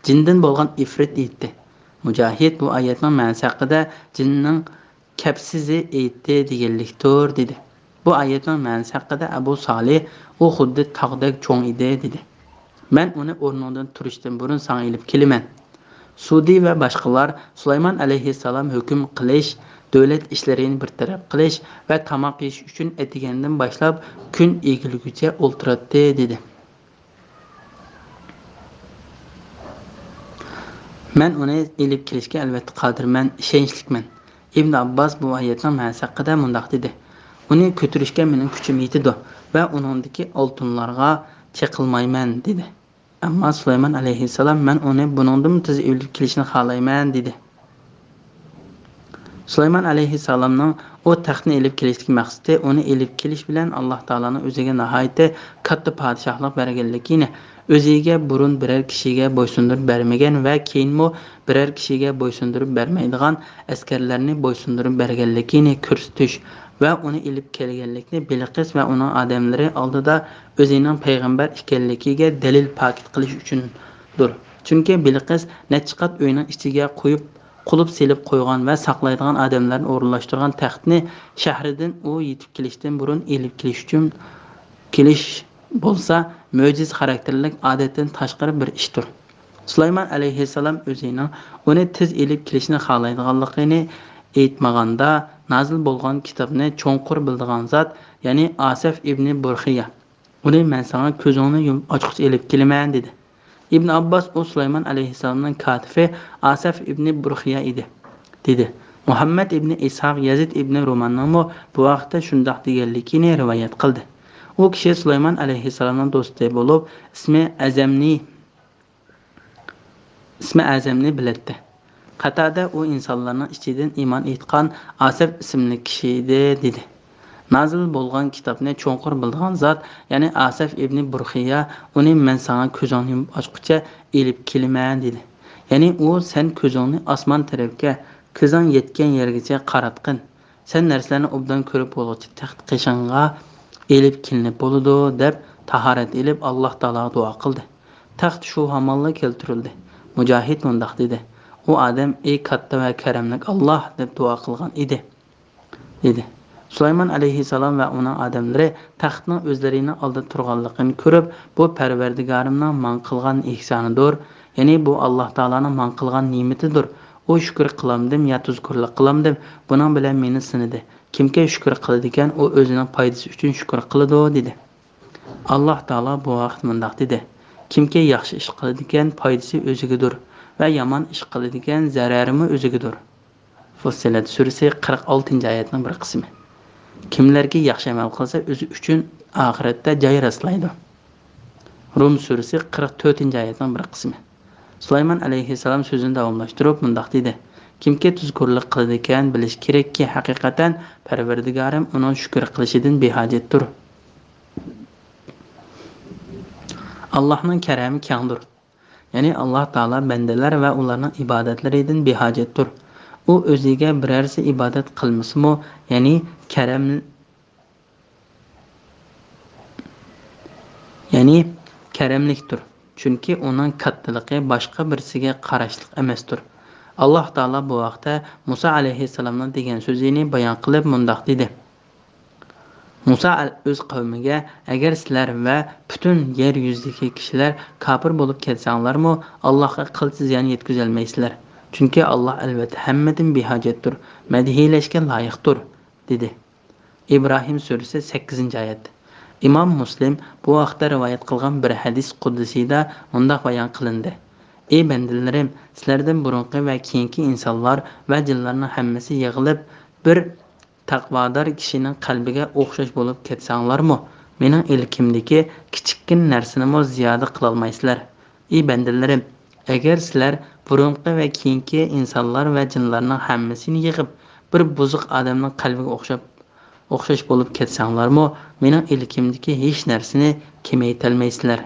جىندىن بولغان ئىفرىت ئېيتتى. مۇجاھىد بۇ ئايەتنىڭ مەنىسى ھەققىدە جىننىڭ كەپسىزى ئېيتتى دېگەنلىكتۇر، دېدى. بۇ ئايەتنىڭ مەنىسى ھەققىدە ئەبۇ سالىھ، ئۇ خۇددى تاغدەك چوڭ ئىدى، دېدى. مەن ئۇنى ئورنۇڭدىن تۇرۇشتىن بۇرۇن ساڭا ئېلىپ كېلىمەن. سۇدى ۋە باشقىلار سۇلايمان ئەلەيھىسسالام ھۆكۈم قىلىش، دۆلەت ئىشلىرىنى بىر تەرەپ قىلىش ۋە تاماق يېيىش ئۈچۈن ئەتىگەندىن باشلاپ كۈن ئېگىلگۈچە ئولتۇراتتى، دېدى. مەن ئۇنى ئېلىپ كېلىشكە ئەلۋەتتە قادىرمەن، ئىشەنچلىكمەن. ئىبن ئابباس بۇ ئايەتنىڭ مەنىسى ھەققىدە مۇنداق دېدى: «ئۇنى كۆتۈرۈشكە مېنىڭ كۈچۈم يېتىدۇ ۋە ئۇنىڭدىكى ئالتۇنلارغا چېقىلمايمەن» دېدى. ئەمما سۇلايمان ئەلەيھىسسالام: «مەن ئۇنى بۇنىڭدىنمۇ تېز ئېلىپ كېلىشنى خالايمەن» دېدى. سۇلايمان ئەلەيھىسسالامنىڭ ئۇ تەختنى ئېلىپ كېلىشتىكى مەقسىتى، ئۇنى ئېلىپ كېلىش بىلەن ئاللاھ تائالانىڭ ئۆزىگە ناھايىتى كاتتا پادىشاھلىق بەرگەنلىكىنى، ئۆزىگە بۇرۇن بىرەر كىشىگە بويسۇندۇرۇپ بەرمىگەن ۋە كېيىنمۇ بىرەر كىشىگە بويسۇندۇرۇپ بەرمەيدىغان ئەسكەرلەرنى بويسۇندۇرۇپ بەرگەنلىكىنى كۆرسىتىش ۋە ئۇنى ئېلىپ كەلگەنلىكنى بېلقىس ۋە ئۇنىڭ ئادەملىرى ئالدىدا ئۆزىنىڭ پەيغەمبەر ئىكەنلىكىگە دەلىل پاكىت قىلىش ئۈچۈندۇر. چۈنكى بېلقىس نەچچە قات ئۆينىڭ ئىچىگە قويۇپ، قۇلۇپ سېلىپ قويغان ۋە ساقلايدىغان ئادەملەرنى ئورۇنلاشتۇرغان تەختنى شەھىرىدىن ئۇ يېتىپ كېلىشتىن بۇرۇن ئېلىپ كېلىش ئۈچۈن، كېلىش بولسا مۆجىزە خاراكتېرلىك، ئادەتتىن تاشقىرى بىر ئىشتۇر. سۇلايمان ئەلەيھىسسالام ئۆزىنىڭ ئۇنى تېز ئېلىپ كېلىشنى خالايدىغانلىقىنى ئېيتمىغاندا، نازىل بولغان كىتابنى چوڭقۇر بىلىدىغان زات، يەنى ئاسەف ئىبنى بۇرخىيا، «ئۇنى مەن ساڭا كۆزۈڭنى يۇمۇپ ئاچقۇچە ئېلىپ كېلىمەن» دېدى. ئىبن ئابباس: «ئۇ سۇلايمان ئەلەيھىسسالامنىڭ كاتىپى ئاسەف ئىبنى بۇرخىيا ئىدى» دېدى. مۇھەممەد ئىبنى ئىسھاق يەزىد ئىبنى روماننىڭمۇ بۇ ھەقتە شۇنداق دېگەنلىكىنى رىۋايەت قىلدى. ئۇ كىشى سۇلايمان ئەلەيھىسسالامنىڭ دوستى بولۇپ، ئىسمى ئەزەمنى، ئىسمى ئەزەمنى بىلەتتى. قەتادە ئۇ ئىنسانلارنىڭ ئىچىدىن ئىمان ئېيتقان ئاسەف ئىسىملىك كىشى ئىدى، دېدى. نازىل بولغان كىتابنى چوڭقۇر بىلىدىغان زات، يەنى ئاسەف ئىبنى بۇرخىيا، «ئۇنى مەن ساڭا كۆزۈڭنى يۇمۇپ ئاچقۇچە ئېلىپ كېلىمەن» دېدى. يەنى ئۇ: «سەن كۆزۈڭنى ئاسمان تەرەپكە، كۆزۈڭ يەتكەن يەرگىچە قاراتقىن. سەن نەرسىلەرنى ئوبدان كۆرۈپ بولغۇچە تەخت قېشىڭغا ئېلىپ كېلىنىپ بولىدۇ» دەپ، تاھارەت ئېلىپ، ئاللاھ تائالاغا دۇئا قىلدى. تەخت شۇ ھامانلا كەلتۈرۈلدى. مۇجاھىد مۇنداق دېدى: «ئۇ ئادەم، ئى كاتتا ۋە كەرەملىك ئاللاھ، دەپ دۇئا قىلغان ئىدى» دېدى. سۇلايمان ئەلەيھىسسالام ۋە ئۇنىڭ ئادەملىرى تەختنىڭ ئۆزلىرىنىڭ ئالدىدا تۇرغانلىقىنى كۆرۈپ، «بۇ پەرۋەردىگارىمنىڭ ماڭا قىلغان ئېھسانىدۇر، يەنى بۇ ئاللاھ تائالانىڭ ماڭا قىلغان نېمىتىدۇر. ئۇ شۈكۈر قىلامدىم يا تۇزكورلۇق قىلامدىم، بۇنىڭ بىلەن مېنى سىنىدى. كىمكى شۈكۈر قىلىدىكەن، ئۇ ئۆزىنىڭ پايدىسى ئۈچۈن شۈكۈر قىلىدۇ» دېدى. ئاللاھ تائالا بۇ ھەقتە مۇنداق دېدى: «كىمكى ياخشى ئىش قىلىدىكەن، پايدىسى ئۆزىگىدۇر ۋە يامان ئىش قىلىدىكەن، زەرەرىمۇ ئۆزىگىدۇر.» فۇسسىلەت سۈرىسى، قىرىق ئالتىنچى ئايەتنىڭ بىر قىسمى. كىملەركى ياخشى ئەمەل قىلسا، ئۆزى ئۈچۈن ئاخىرەتتە جاي راسلايدۇ. رۇم سۈرىسى، قىرىق تۆتىنچى ئايەتنىڭ بىر قىسمى. سۇلايمان ئەلەيھىسسالام سۆزىنى داۋاملاشتۇرۇپ مۇنداق دېدى: «كىمكى تۇزكورلۇق قىلىدىكەن، بىلىشى كېرەككى، ھەقىقەتەن پەرۋەردىگارىم ئۇنىڭ شۈكۈر قىلىشىدىن بىھاجەتتۇر. ئاللاھنىڭ كەرەمى كەڭدۇر.» يەنى ئاللاھ تائالا بەندىلەر ۋە ئۇلارنىڭ ئىبادەتلىرىدىن بىھاجەتتۇر. ئۇ ئۆزىگە بىرەرسى ئىبادەت قىلمىسىمۇ، يەنى كەرەم، يەنى كەرەملىكتۇر. چۈنكى ئۇنىڭ كاتتىلىقى باشقا بىرسىگە قاراشلىق ئەمەستۇر. ئاللاھ تائالا بۇ ھەقتە مۇسا ئەلەيھىسسالامنىڭ دېگەن سۆزىنى بايان قىلىپ مۇنداق دېدى: مۇسا ئەل-، ئۆز قەۋمىگە، ئەگەر سىلەر ۋە پۈتۈن يەر يۈزىدىكى كىشىلەر كاپىر بولۇپ كەتسەڭلارمۇ، ئاللاھقا قىلچە زىيان يەتكۈزەلمەيسىلەر. چۈنكى ئاللاھ ئەلۋەتتە ھەممىدىن بىھاجەتتۇر، مەدھىيلەشكە لايىقتۇر، دېدى. ئىبراھىم سۈرىسى، سەككىزىنچى ئايەت. ئىمام مۇسلىم بۇ ھەقتە رىۋايەت قىلغان بىر ھەدىس قۇدسىيدا مۇنداق بايان قىلىندى: ئى بەندىلىرىم، سىلەردىن بۇرۇنقى ۋە كېيىنكى ئىنسانلار ۋە جىنلارنىڭ ھەممىسى يىغىلىپ، بىر تەقۋادار كىشىنىڭ قەلبىگە ئوخشاش بولۇپ كەتسەڭلارمۇ، مېنىڭ ئىلكىمدىكى كىچىككىنە نەرسىنىمۇ زىيادە قىلالمايسىلەر. ئى بەندىلىرىم، ئەگەر سىلەر بۇرۇنقى ۋە كېيىنكى ئىنسانلار ۋە جىنلارنىڭ ھەممىسىنى يىغىپ، بىر بۇزۇق ئادەمنىڭ قەلبىگە ئوخشاپ، ئوخشاش بولۇپ كەتسەڭلارمۇ، مېنىڭ ئىلكىمدىكى ھېچ نەرسىنى كېمەيتەلمەيسىلەر.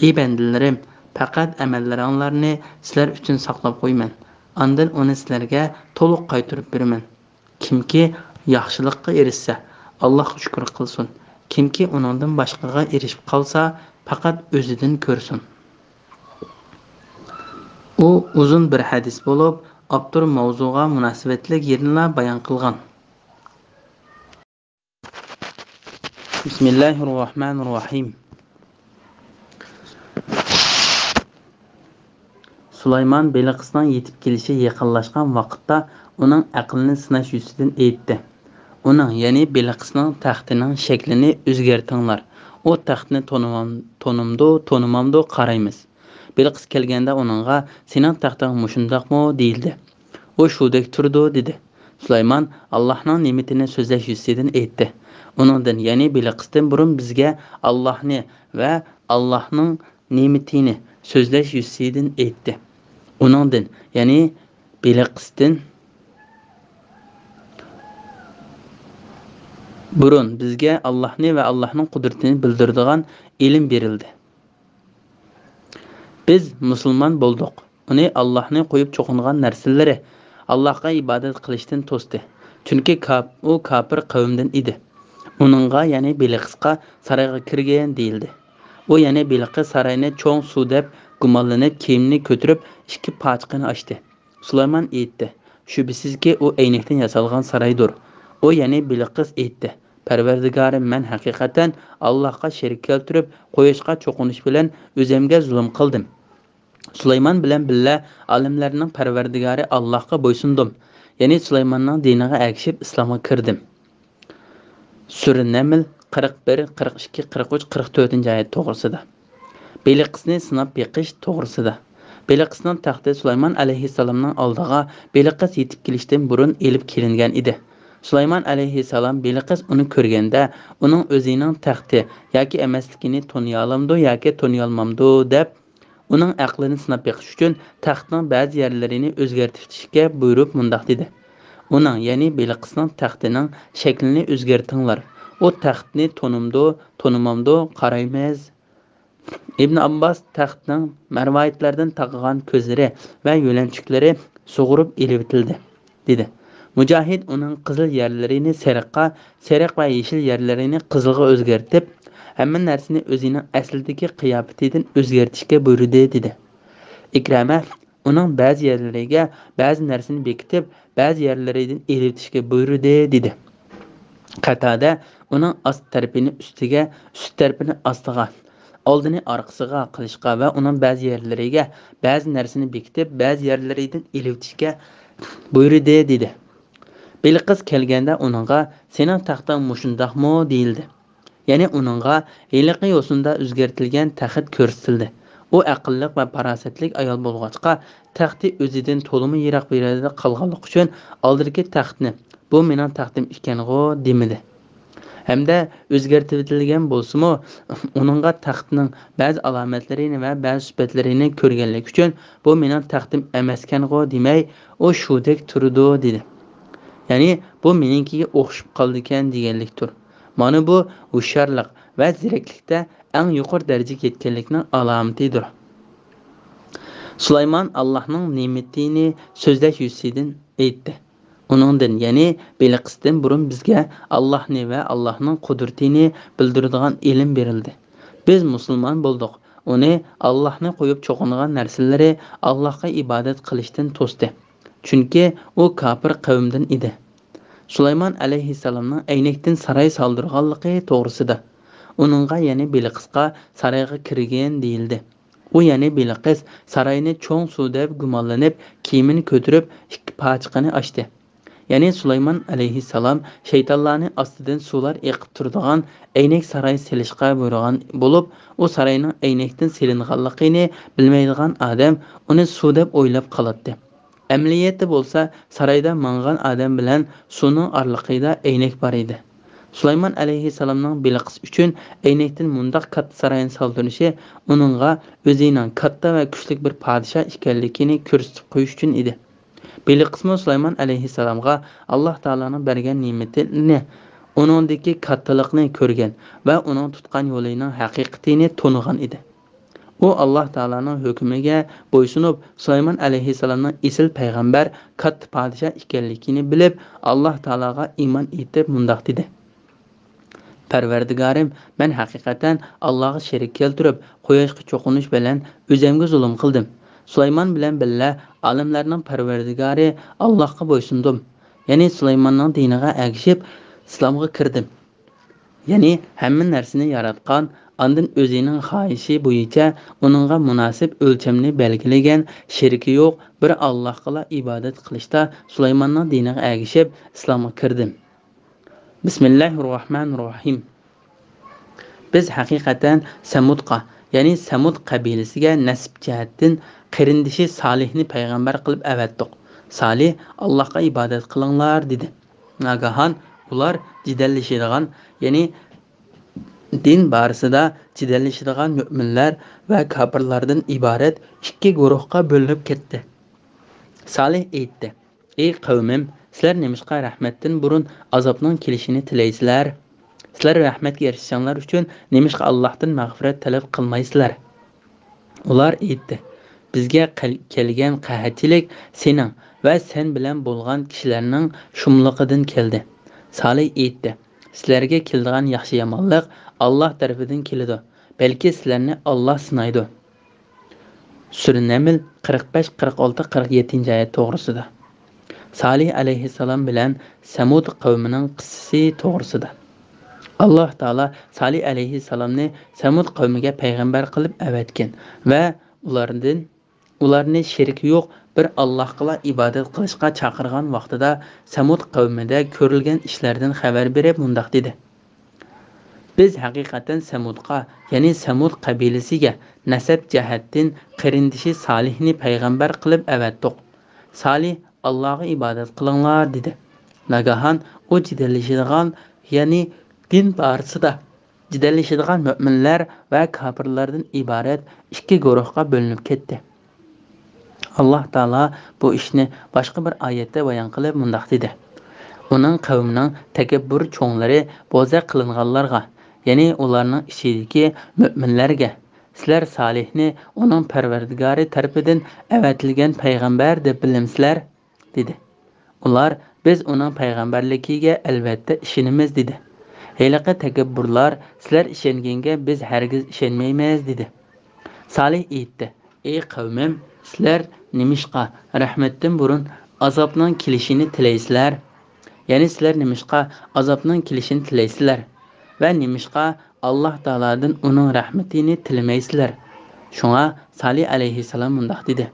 ئى بەندىلىرىم، پەقەت ئەمەللىرىڭلارنى سىلەر ئۈچۈن ساقلاپ قويىمەن. ئاندىن ئۇنى سىلەرگە تولۇق قايتۇرۇپ بېرىمەن. كىمكى ياخشىلىققا ئېرىشسە، ئاللاھقا شۈكۈر قىلسۇن. كىمكى ئۇنىڭدىن باشقىغا ئېرىشىپ قالسا، پەقەت ئۆزىدىن كۆرسۇن. ئۇ ئۇزۇن بىر ھەدىس بولۇپ، ئاپتور ماۋزۇغا مۇناسىۋەتلىك يەرنىلا بايان قىلغان. بىسمىللاھىررەھمانىررەھىم. سۇلايمان بېلىقىسنىڭ يېتىپ كېلىشى يېقىنلاشقان ۋاقىتتا ئۇنىڭ ئەقلىنى سىناش يۈزىسىدىن ئېيتتى. ئۇنىڭ، يەنى بېلىقىسنىڭ تەختىنىڭ شەكلىنى ئۆزگەرتىڭلار. ئۇ تەختنى تونۇمام-، تونۇمدۇ، تونۇمامدۇ قارايمىز. بېلىقىس كەلگەندە ئۇنىڭغا، سېنىڭ تەختىڭ مۇشۇنداقمۇ؟ دېيىلدى. ئۇ شۇدەك تۇرىدۇ، دېدى. سۇلايمان ئاللاھنىڭ نېمىتىنى سۆزلەش يۈزىسىدىن ئېيتتى. ئۇنىڭدىن، يەنى بېلىقىستىن بۇرۇن بىزگە ئاللاھنى ۋە ئاللاھنىڭ نېمىتىنى سۆزلەش يۈزىسىدىن ئېيتتى. ئۇنىڭدىن، يەنى بېلىقىستىن بۇرۇن بىزگە ئاللاھنى ۋە ئاللاھنىڭ قۇدرىتىنى بىلدۈرىدىغان ئىلىم بېرىلدى. بىز مۇسۇلمان بولدۇق. ئۇنى ئاللاھنى قويۇپ چوقۇنغان نەرسىلىرى ئاللاھقا ئىبادەت قىلىشتىن توستى. چۈنكى كاپ-، ئۇ كاپىر قەۋمدىن ئىدى. ئۇنىڭغا، يەنى بېلىقىسقا، سارايغا كىرگىن دېيىلدى. ئۇ، يەنى بېلىقىس، ساراينى چوڭ سۇ دەپ گۇمانلىنىپ، كىيىمنى كۆتۈرۈپ، ئىككى پاچىقىنى ئاچتى. سۇلايمان ئېيتتى، شۈبھىسىزكى، ئۇ ئەينەكتىن ياسالغان سارايدۇر. ئۇ، يەنى بېلىقىس، ئېيتتى، پەرۋەردىگارىم، مەن ھەقىقەتەن ئاللاھقا شېرىك كەلتۈرۈپ، قۇياشقا چوقۇنۇش بىلەن ئۆزۈمگە زۇلۇم قىلدىم. سۇلايمان بىلەن بىللە ئالەملەرنىڭ پەرۋەردىگارى ئاللاھقا بويسۇندۇم. يەنى سۇلايماننىڭ دىنىغا ئەگىشىپ ئىسلامغا كىردىم. سۈرە نەمل قىرىق بىر، قىرىق ئىككى، قىرىق ئۈچ، قىرىق تۆتىنچى ئايەت توغرىسىدا. بېلىقىسنى سىناپ بېقىش توغرىسىدا. بېلىقىسنىڭ تەختى سۇلايمان ئەلەيھىسسالامنىڭ ئالدىغا بېلىقىس يېتىپ كېلىشتىن بۇرۇن ئېلىپ كېلىنگەن ئىدى. سۇلايمان ئەلەيھىسسالام بېلىقىس ئۇنى كۆرگەندە، ئۇنىڭ ئۆزىنىڭ تەختى ياكى ئەمەسلىكىنى تونۇيالامدۇ ياكى تونۇيالمامدۇ دەپ، ئۇنىڭ ئەقلىنى سىناپ بېقىش ئۈچۈن تەختنىڭ بەزى يەرلىرىنى ئۆزگەرتىۋېتىشكە بۇيرۇپ مۇنداق دېدى، ئۇنىڭ، يەنى بېلىقىسنىڭ تەختىنىڭ شەكلىنى ئۆزگەرتىڭلار. ئۇ تەختنى تونۇمدۇ، تونۇمامدۇ قارايمىز. ئىبن ئابباس تەختنىڭ مەرۋايىتلەردىن تاقىغان كۆزلىرى ۋە يۆلەنچۈكلىرى سۇغۇرۇپ ئېلىۋېتىلدى، دېدى. مۇجاھىد ئۇنىڭ قىزىل يەرلىرىنى سېرىققا، سېرىق ۋە يېشىل يەرلىرىنى قىزىلغا ئۆزگەرتىپ، ھەممە نەرسىنى ئۆزىنىڭ ئەسلىدىكى قىياپىتىدىن ئۆزگەرتىشكە بۇيرۇدى، دېدى. ئىكرەمە ئۇنىڭ بەزى يەرلىرىگە بەزى نەرسىنى بېكىتىپ، بەزى يەرلىرىدىن ئېلىۋېتىشكە بۇيرۇدى، دېدى. قەتادە ئۇنىڭ ئاست تەرىپىنى ئۈستىگە، ئۈست تەرىپىنى ئاستىغا، ئالدىنى ئارقىسىغا قىلىشقا ۋە ئۇنىڭ بەزى يەرلىرىگە بەزى نەرسىنى بېكىتىپ، بەزى يەرلىرىدىن ئېلىۋېتىشكە بۇيرۇدى، دېدى. بېلىقىس كەلگەندە ئۇنىڭغا، سېنىڭ تەختىڭ مۇشۇنداقمۇ؟ دېيىلدى. يەنى ئۇنىڭغا ھېلىقى يوسۇندا ئۆزگەرتىلگەن تەخت كۆرسىتىلدى. ئۇ ئەقىللىق ۋە پاراسەتلىك ئايال بولغاچقا، تەختى ئۆزىدىن تولىمۇ يىراق بىر يەردە قالغانلىقى ئۈچۈن، ئالدىدىكى تەختنى، بۇ مېنىڭ تەختىم ئىكەنغۇ، دېمىدى. ھەمدە ئۆزگەرتىۋېتىلگەن بولسىمۇ، ئۇنىڭغا تەختنىڭ بەزى ئالامەتلىرىنى ۋە بەزى سۈپەتلىرىنى كۆرگەنلىكى ئۈچۈن، بۇ مېنىڭ تەختىم ئەمەسكەنغۇ دېمەي، ئۇ شۇدەك تۇرىدۇ، دېدى. يەنى، بۇ مېنىڭكىگە ئوخشىشىپ قالىدىكەن دېگەنلىكتۇر. مانا بۇ ھوشيارلىق ۋە زېرەكلىكتە ئەڭ يۇقىرى دەرىجىگە يەتكەنلىكنىڭ ئالامىتىدۇر. سۇلايمان ئاللاھنىڭ نېمىتىنى سۆزلەش يۈزىسىدىن ئېيتتى. ئۇنىڭدىن، يەنى بېلىقىستىن بۇرۇن بىزگە ئاللاھنى ۋە ئاللاھنىڭ قۇدرىتىنى بىلدۈرىدىغان ئىلىم بېرىلدى. بىز مۇسۇلمان بولدۇق. ئۇنى ئاللاھنى قويۇپ چوقۇنغان نەرسىلىرى ئاللاھقا ئىبادەت قىلىشتىن توستى. چۈنكى ئۇ كاپىر قەۋمدىن ئىدى. سۇلايمان ئەلەيھىسسالامنىڭ ئەينەكتىن ساراي سالدۇرغانلىقى توغرىسىدا. ئۇنىڭغا، يەنى بېلىقىزغا سارايغا كىرگىن دېيىلدى. ئۇ، يەنى بېلىقىز، ساراينى چوڭ سۇ دەپ گۇمانلىنىپ، كىيىمىنى كۆتۈرۈپ، ئىككى پاچىقىنى ئاچتى. يەنى سۇلايمان ئەلەيھىسسالام شەيتانلارنى ئاستىدىن سۇلار ئېقىپ تۇرىدىغان ئەينەك ساراي سېلىشقا بۇيرۇغان بولۇپ، ئۇ ساراينىڭ ئەينەكتىن سېلىنغانلىقىنى بىلمەيدىغان ئادەم ئۇنى سۇ دەپ ئويلاپ قالاتتى. ئەمەلىيەتتە بولسا، سارايدا ماڭغان ئادەم بىلەن سۇنىڭ ئارىلىقىدا ئەينەك بار ئىدى. سۇلايمان ئەلەيھىسسالامنىڭ بېلىقىز ئۈچۈن ئەينەكتىن مۇنداق كاتتا ساراينى سالدۇرۇشى ئۇنىڭغا ئۆزىنىڭ كاتتا ۋە كۈچلۈك بىر پادىشاھ ئىكەنلىكىنى كۆرسىتىپ قويۇش ئۈچۈن ئىدى. بېلىقىزمۇ سۇلايمان ئەلەيھىسسالامغا ئاللاھ تائالانىڭ بەرگەن نېمىتىنى، ئۇنىڭدىكى كاتتىلىقنى كۆرگەن ۋە ئۇنىڭ تۇتقان يولىنىڭ ھەقىقىتىنى تونۇغان ئىدى. ئۇ ئاللاھ تائالانىڭ ھۆكمىگە بويسۇنۇپ، سۇلايمان ئەلەيھىسسالامنىڭ ئېسىل پەيغەمبەر، كاتتا پادىشاھ ئىكەنلىكىنى بىلىپ، ئاللاھ تائالاغا ئىمان ئېيتىپ مۇنداق دېدى: پەرۋەردىگارىم، مەن ھەقىقەتەن ئاللاھقا شېرىك كەلتۈرۈپ، قۇياشقا چوقۇنۇش بىلەن ئۆزۈمگە زۇلۇم قىلدىم. سۇلايمان بىلەن بىللە ئالەملەرنىڭ پەرۋەردىگارى ئاللاھقا بويسۇندۇم. يەنى سۇلايماننىڭ دىنىغا ئەگىشىپ، ئىسلامغا كىردىم. يەنى ھەممە نەرسىنى ياراتقان، ئاندىن ئۆزىنىڭ خاھىشى بويىچە ئۇنىڭغا مۇناسىپ ئۆلچەمنى بەلگىلىگەن شېرىكى يوق بىر ئاللاھقىلا ئىبادەت قىلىشتا سۇلايماننىڭ دىنىغا ئەگىشىپ ئىسلامغا كىردىم. بىسمىللاھىررەھمانىررەھىم. بىز ھەقىقەتەن سەمۇدقا، يەنى سەمۇد قەبىلىسىگە نەسەب جەھەتتىن قېرىندىشى سالىھنى پەيغەمبەر قىلىپ ئەۋەتتۇق. سالىھ، ئاللاھقا ئىبادەت قىلىڭلار، دېدى. ناگاھان ئۇلار جېدەللىشىدىغان، يەنى دىن بارىسىدا جېدەللىشىدىغان مۆمىنلەر ۋە كاپىرلاردىن ئىبارەت ئىككى گۇرۇھقا بۆلۈنۈپ كەتتى. سالىھ ئېيتتى: ئەي قەۋمىم، سىلەر نېمىشقا رەھمەتتىن بۇرۇن ئازابنىڭ كېلىشىنى تىلەيسىلەر؟ سىلەر رەھمەتكە ئېرىشىشىڭلار ئۈچۈن نېمىشقا ئاللاھتىن مەغپىرەت تەلەپ قىلمايسىلەر؟ ئۇلار ئېيتتى: بىزگە قەل-، كەلگەن قەھەتچىلىك سېنىڭ ۋە سەن بىلەن بولغان كىشىلەرنىڭ شۇملۇقىدىن كەلدى. سالىھ ئېيتتى: سىلەرگە كېلىدىغان ياخشى-يامانلىق ئاللاھ تەرىپىدىن كېلىدۇ، بەلكى سىلەرنى ئاللاھ سىنايدۇ. سۈرە نەمل، قىرىق بەش، قىرىق ئالتە، قىرىق يەتتىنچى ئايەت توغرىسىدا. سالىھ ئەلەيھىسسالام بىلەن سەمۇد قەۋمىنىڭ قىسسىسى توغرىسىدا. ئاللاھ تائالا سالىھ ئەلەيھىسسالامنى سەمۇد قەۋمىگە پەيغەمبەر قىلىپ ئەۋەتكەن ۋە ئۇلاردىن، ئۇلارنى شېرىكى يوق بىر ئاللاھقىلا ئىبادەت قىلىشقا چاقىرغان ۋاقتىدا، سەمۇد قەۋمىدە كۆرۈلگەن ئىشلاردىن خەۋەر بېرىپ مۇنداق دېدى: بىز ھەقىقەتەن سەمۇدقا، يەنى سەمۇد قەبىلىسىگە نەسەب جەھەتتىن قېرىندىشى سالىھنى پەيغەمبەر قىلىپ ئەۋەتتۇق. سالىھ، ئاللاھقا ئىبادەت قىلىڭلار، دېدى. ناگاھان ئۇ جېدەللىشىدىغان، يەنى دىن بارىسىدا جېدەللىشىدىغان مۆمىنلەر ۋە كاپىرلاردىن ئىبارەت ئىككى گۇرۇھقا بۆلۈنۈپ كەتتى. ئاللاھ تائالا بۇ ئىشنى باشقا بىر ئايەتتە بايان قىلىپ مۇنداق دېدى: ئۇنىڭ قەۋمىنىڭ تەكەببۇر چوڭلىرى بوزەك قىلىنغانلارغا، يەنى ئۇلارنىڭ ئىچىدىكى مۆمىنلەرگە، سىلەر سالىھنى ئۇنىڭ پەرۋەردىگارى تەرىپىدىن ئەۋەتىلگەن پەيغەمبەر دەپ بىلەمسىلەر؟ دېدى. ئۇلار، بىز ئۇنىڭ پەيغەمبەرلىكىگە ئەلۋەتتە ئىشىنىمىز، دېدى. ھېلىقى تەكەببۇرلار، سىلەر ئىشەنگەنگە بىز ھەرگىز ئىشەنمەيمىز، دېدى. سالىھ ئېيتتى: ئەي قەۋمىم، سىلەر نېمىشقا رەھمەتتىن بۇرۇن ئازابنىڭ كېلىشىنى تىلەيسىلەر؟ يەنى سىلەر نېمىشقا ئازابنىڭ كېلىشىنى تىلەيسىلەر؟ ۋە نېمىشقا ئاللاھ تائالادىن ئۇنىڭ رەھمىتىنى تىلىمەيسىلەر؟ شۇڭا سالىھ ئەلەيھىسسالام مۇنداق دېدى: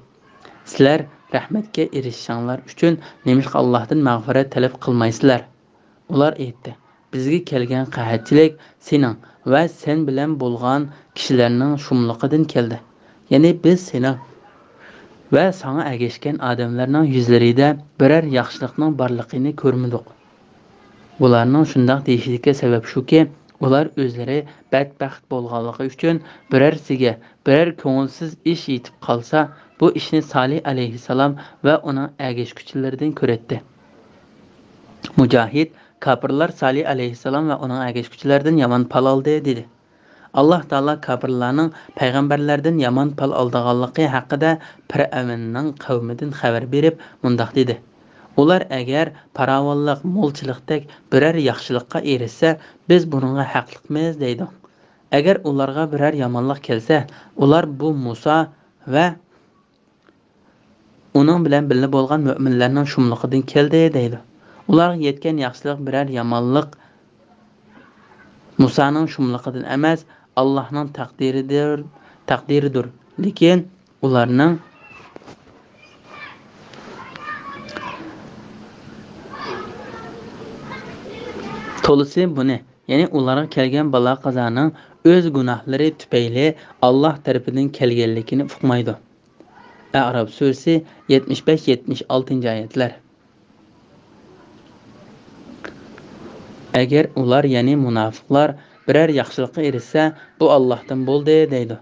سىلەر رەھمەتكە ئېرىشىشىڭلار ئۈچۈن نېمىشقا ئاللاھتىن مەغپىرەت تەلەپ قىلمايسىلەر؟ ئۇلار ئېيتتى: بىزگە كەلگەن قەھەتچىلىك سېنىڭ ۋە سەن بىلەن بولغان كىشىلەرنىڭ شۇملۇقىدىن كەلدى. يەنى بىز سېنىڭ ۋە ساڭا ئەگەشكەن ئادەملەرنىڭ يۈزلىرىدە بىرەر ياخشىلىقنىڭ بارلىقىنى كۆرمىدۇق. بۇلارنىڭ شۇنداق دېيىشىدىكى سەۋەب شۇكى، ئۇلار ئۆزلىرى بەتبەخت بولغانلىقى ئۈچۈن بىرەرسىگە بىرەر كۆڭۈلسىز ئىش يېتىپ قالسا، بۇ ئىشنى سالىھ ئەلەيھىسسالام ۋە ئۇنىڭ ئەگەشكۈچىلىرىدىن كۆرەتتى. مۇجاھىد، كاپىرلار سالىھ ئەلەيھىسسالام ۋە ئۇنىڭ ئەگەشكۈچىلىرىدىن يامان پال ئالدى، دېدى. ئاللاھ تائالا كاپىرلارنىڭ پەيغەمبەرلەردىن يامان پال ئالىدىغانلىقى ھەققىدە پىرئەۋننىڭ قەۋمىدىن خەۋەر بېرىپ مۇنداق دېدى: ئۇلار ئەگەر پاراۋانلىق، مولچىلىقتەك بىرەر ياخشىلىققا ئېرىشسە، بىز بۇنىڭغا ھەقلىقمىز، دەيدۇ. ئەگەر ئۇلارغا بىرەر يامانلىق كەلسە، ئۇلار بۇ مۇسا ۋە ئۇنىڭ بىلەن بىللە بولغان مۆمىنلەرنىڭ شۇملۇقىدىن كەلدى، دەيدۇ. ئۇلارغا يەتكەن ياخشىلىق بىرەر يامانلىق مۇسانىڭ شۇملۇقىدىن ئەمەس، ئاللاھنىڭ تەقدىرىدۇر، تەقدىرىدۇر. لېكىن ئۇلارنىڭ تولىسى بۇنى، يەنى ئۇلارغا كەلگەن بالا-قازانىڭ ئۆز گۇناھلىرى تۈپەيلى ئاللاھ تەرىپىدىن كەلگەنلىكىنى ئۇقمايدۇ. ئەئراف سۈرىسى يەتمىش بەش، يەتمىش ئالتىنچى ئايەتلەر. ئەگەر ئۇلار، يەنى مۇناپىقلار، بىرەر ياخشىلىققا ئېرىشسە، بۇ ئاللاھتىن بولدى دەيدۇ.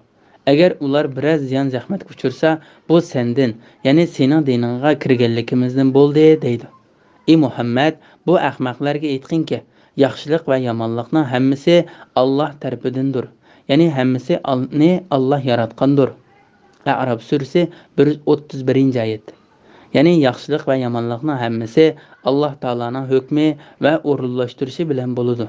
ئەگەر ئۇلار بىرەر زىيان-زەخمەتكە ئۇچرىسا، بۇ سەندىن، يەنى سېنىڭ دىنىڭغا كىرگەنلىكىمىزدىن بولدى دەيدۇ. ئى مۇھەممەد، بۇ ئەخمەقلەرگە ئېيتقىنكى، ياخشىلىق ۋە يامانلىقنىڭ ھەممىسى ئاللاھ تەرىپىدىندۇر، يەنى ھەممىسى ئال-، نى ئاللاھ ياراتقاندۇر. ئەئراف سۈرىسى بىر يۈز ئوتتۇز بىرىنچى ئايەت. يەنى ياخشىلىق ۋە يامانلىقنىڭ ھەممىسى ئاللاھ تائالانىڭ ھۆكمى ۋە ئورۇنلاشتۇرۇشى بىلەن بولىدۇ.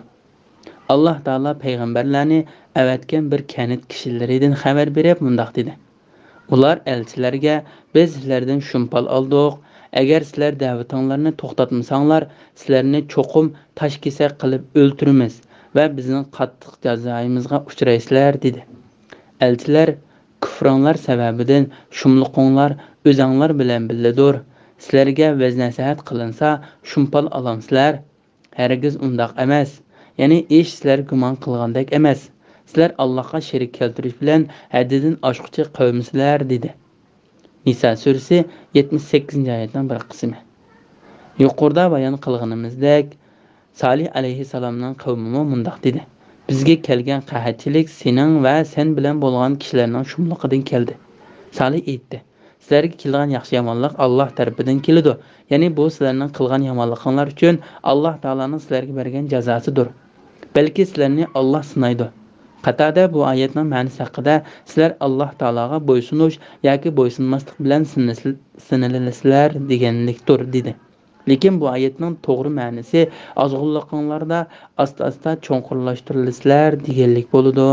ئاللاھ تائالا پەيغەمبەرلەرنى ئەۋەتكەن بىر كەنت كىشىلىرىدىن خەۋەر بېرىپ مۇنداق دېدى: ئۇلار ئەلچىلەرگە، بىز سىلەردىن شۇمپال ئالدۇق، ئەگەر سىلەر دەۋىتىڭلارنى توختاتمىساڭلار، سىلەرنى چوقۇم تاش كېسەك قىلىپ ئۆلتۈرىمىز ۋە بىزنىڭ قاتتىق جازايىمىزغا ئۇچرايسىلەر، دېدى. ئەلچىلەر، كۇفرۇڭلار سەۋەبىدىن شۇملۇقۇڭلار ئۆزەڭلار بىلەن بىللىدۇر. سىلەرگە ۋەز-نەسىھەت قىلىنسا، شۇمپال ئالامسىلەر؟ ھەرگىز ئۇنداق ئەمەس. يەنى ئىش سىلەر گۇمان قىلغاندەك ئەمەس. سىلەر ئاللاھقا شېرىك كەلتۈرۈش بىلەن ھەددىدىن ئاشقۇچى قەۋمسىلەر، دېدى. نىسا سۈرىسى يەتمىش سەككىزىنچى ئايەتنىڭ بىر قىسمى. يۇقىرىدا بايان قىلغىنىمىزدەك، سالىھ ئەلەيھىسسالامنىڭ قەۋمىمۇ مۇنداق دېدى: بىزگە كەلگەن قەھەتچىلىك سېنىڭ ۋە سەن بىلەن بولغان كىشىلەرنىڭ شۇملۇقىدىن كەلدى. سالىھ ئېيتتى: سىلەرگە كېلىدىغان ياخشى-يامانلىق ئاللاھ تەرىپىدىن كېلىدۇ. يەنى بۇ سىلەرنىڭ قىلغان يامانلىقىڭلار ئۈچۈن ئاللاھ تائالانىڭ سىلەرگە بەرگەن جازاسىدۇر. بەلكى سىلەرنى ئاللاھ سىنايدۇ. قاتادە بۇ ئايەتنىڭ مەنىسى ھەققىدە، سىلەر ئاللاھ تائالاغا بويسۇنۇش ياكى بويسۇنماسلىق بىلەن سىنىلىسىلەر دېگەنلىكتۇر، دېدى. لېكىن بۇ ئايەتنىڭ توغرا مەنىسى ئازغۇنلۇقۇڭلاردا ئاستا-ئاستا چوڭقۇرلاشتۇرۇلىسىلەر دېگەنلىك بولىدۇ.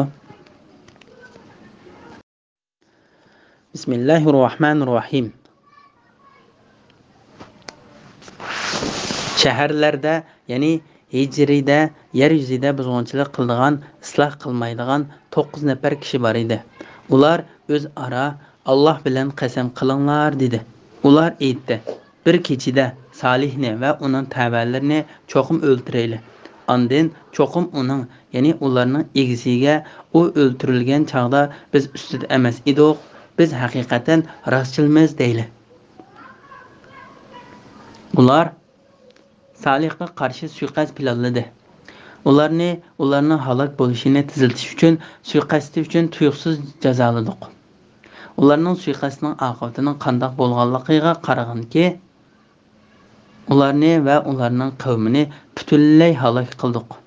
بىسمىللاھىررەھمانىررەھىم. شەھەرلەردە، يەنى ھىجرىيدە يەر يۈزىدە بۇزغۇنچىلىق قىلىدىغان، ئىسلاھ قىلمايدىغان توققۇز نەپەر كىشى بار ئىدى. ئۇلار ئۆزئارا، ئاللاھ بىلەن قەسەم قىلىڭلار، دېدى. ئۇلار ئېيتتى: بىر كېچىدە سالىھنى ۋە ئۇنىڭ تەۋەلىرىنى چوقۇم ئۆلتۈرەيلى. ئاندىن چوقۇم ئۇنىڭ، يەنى ئۇلارنىڭ ئىگىسىگە، ئۇ ئۆلتۈرۈلگەن چاغدا بىز ئۈستىدە ئەمەس ئىدۇق، بىز ھەقىقەتەن راستچىلمىز، دەيلى. ئۇلار سالىھقا قارشى سۇيىقەست پىلانلىدى. ئۇلارنى، ئۇلارنىڭ ھالاك بولۇشىنى تېزلىتىش ئۈچۈن سۇيىقەستى ئۈچۈن تۇيۇقسىز جازالىدۇق. ئۇلارنىڭ سۇيىقەستىنىڭ ئاقىۋىتىنىڭ قانداق بولغانلىقىغا قارىغىنكى، ئۇلارنى ۋە ئۇلارنىڭ قەۋمىنى پۈتۈنلەي ھالاك قىلدۇق.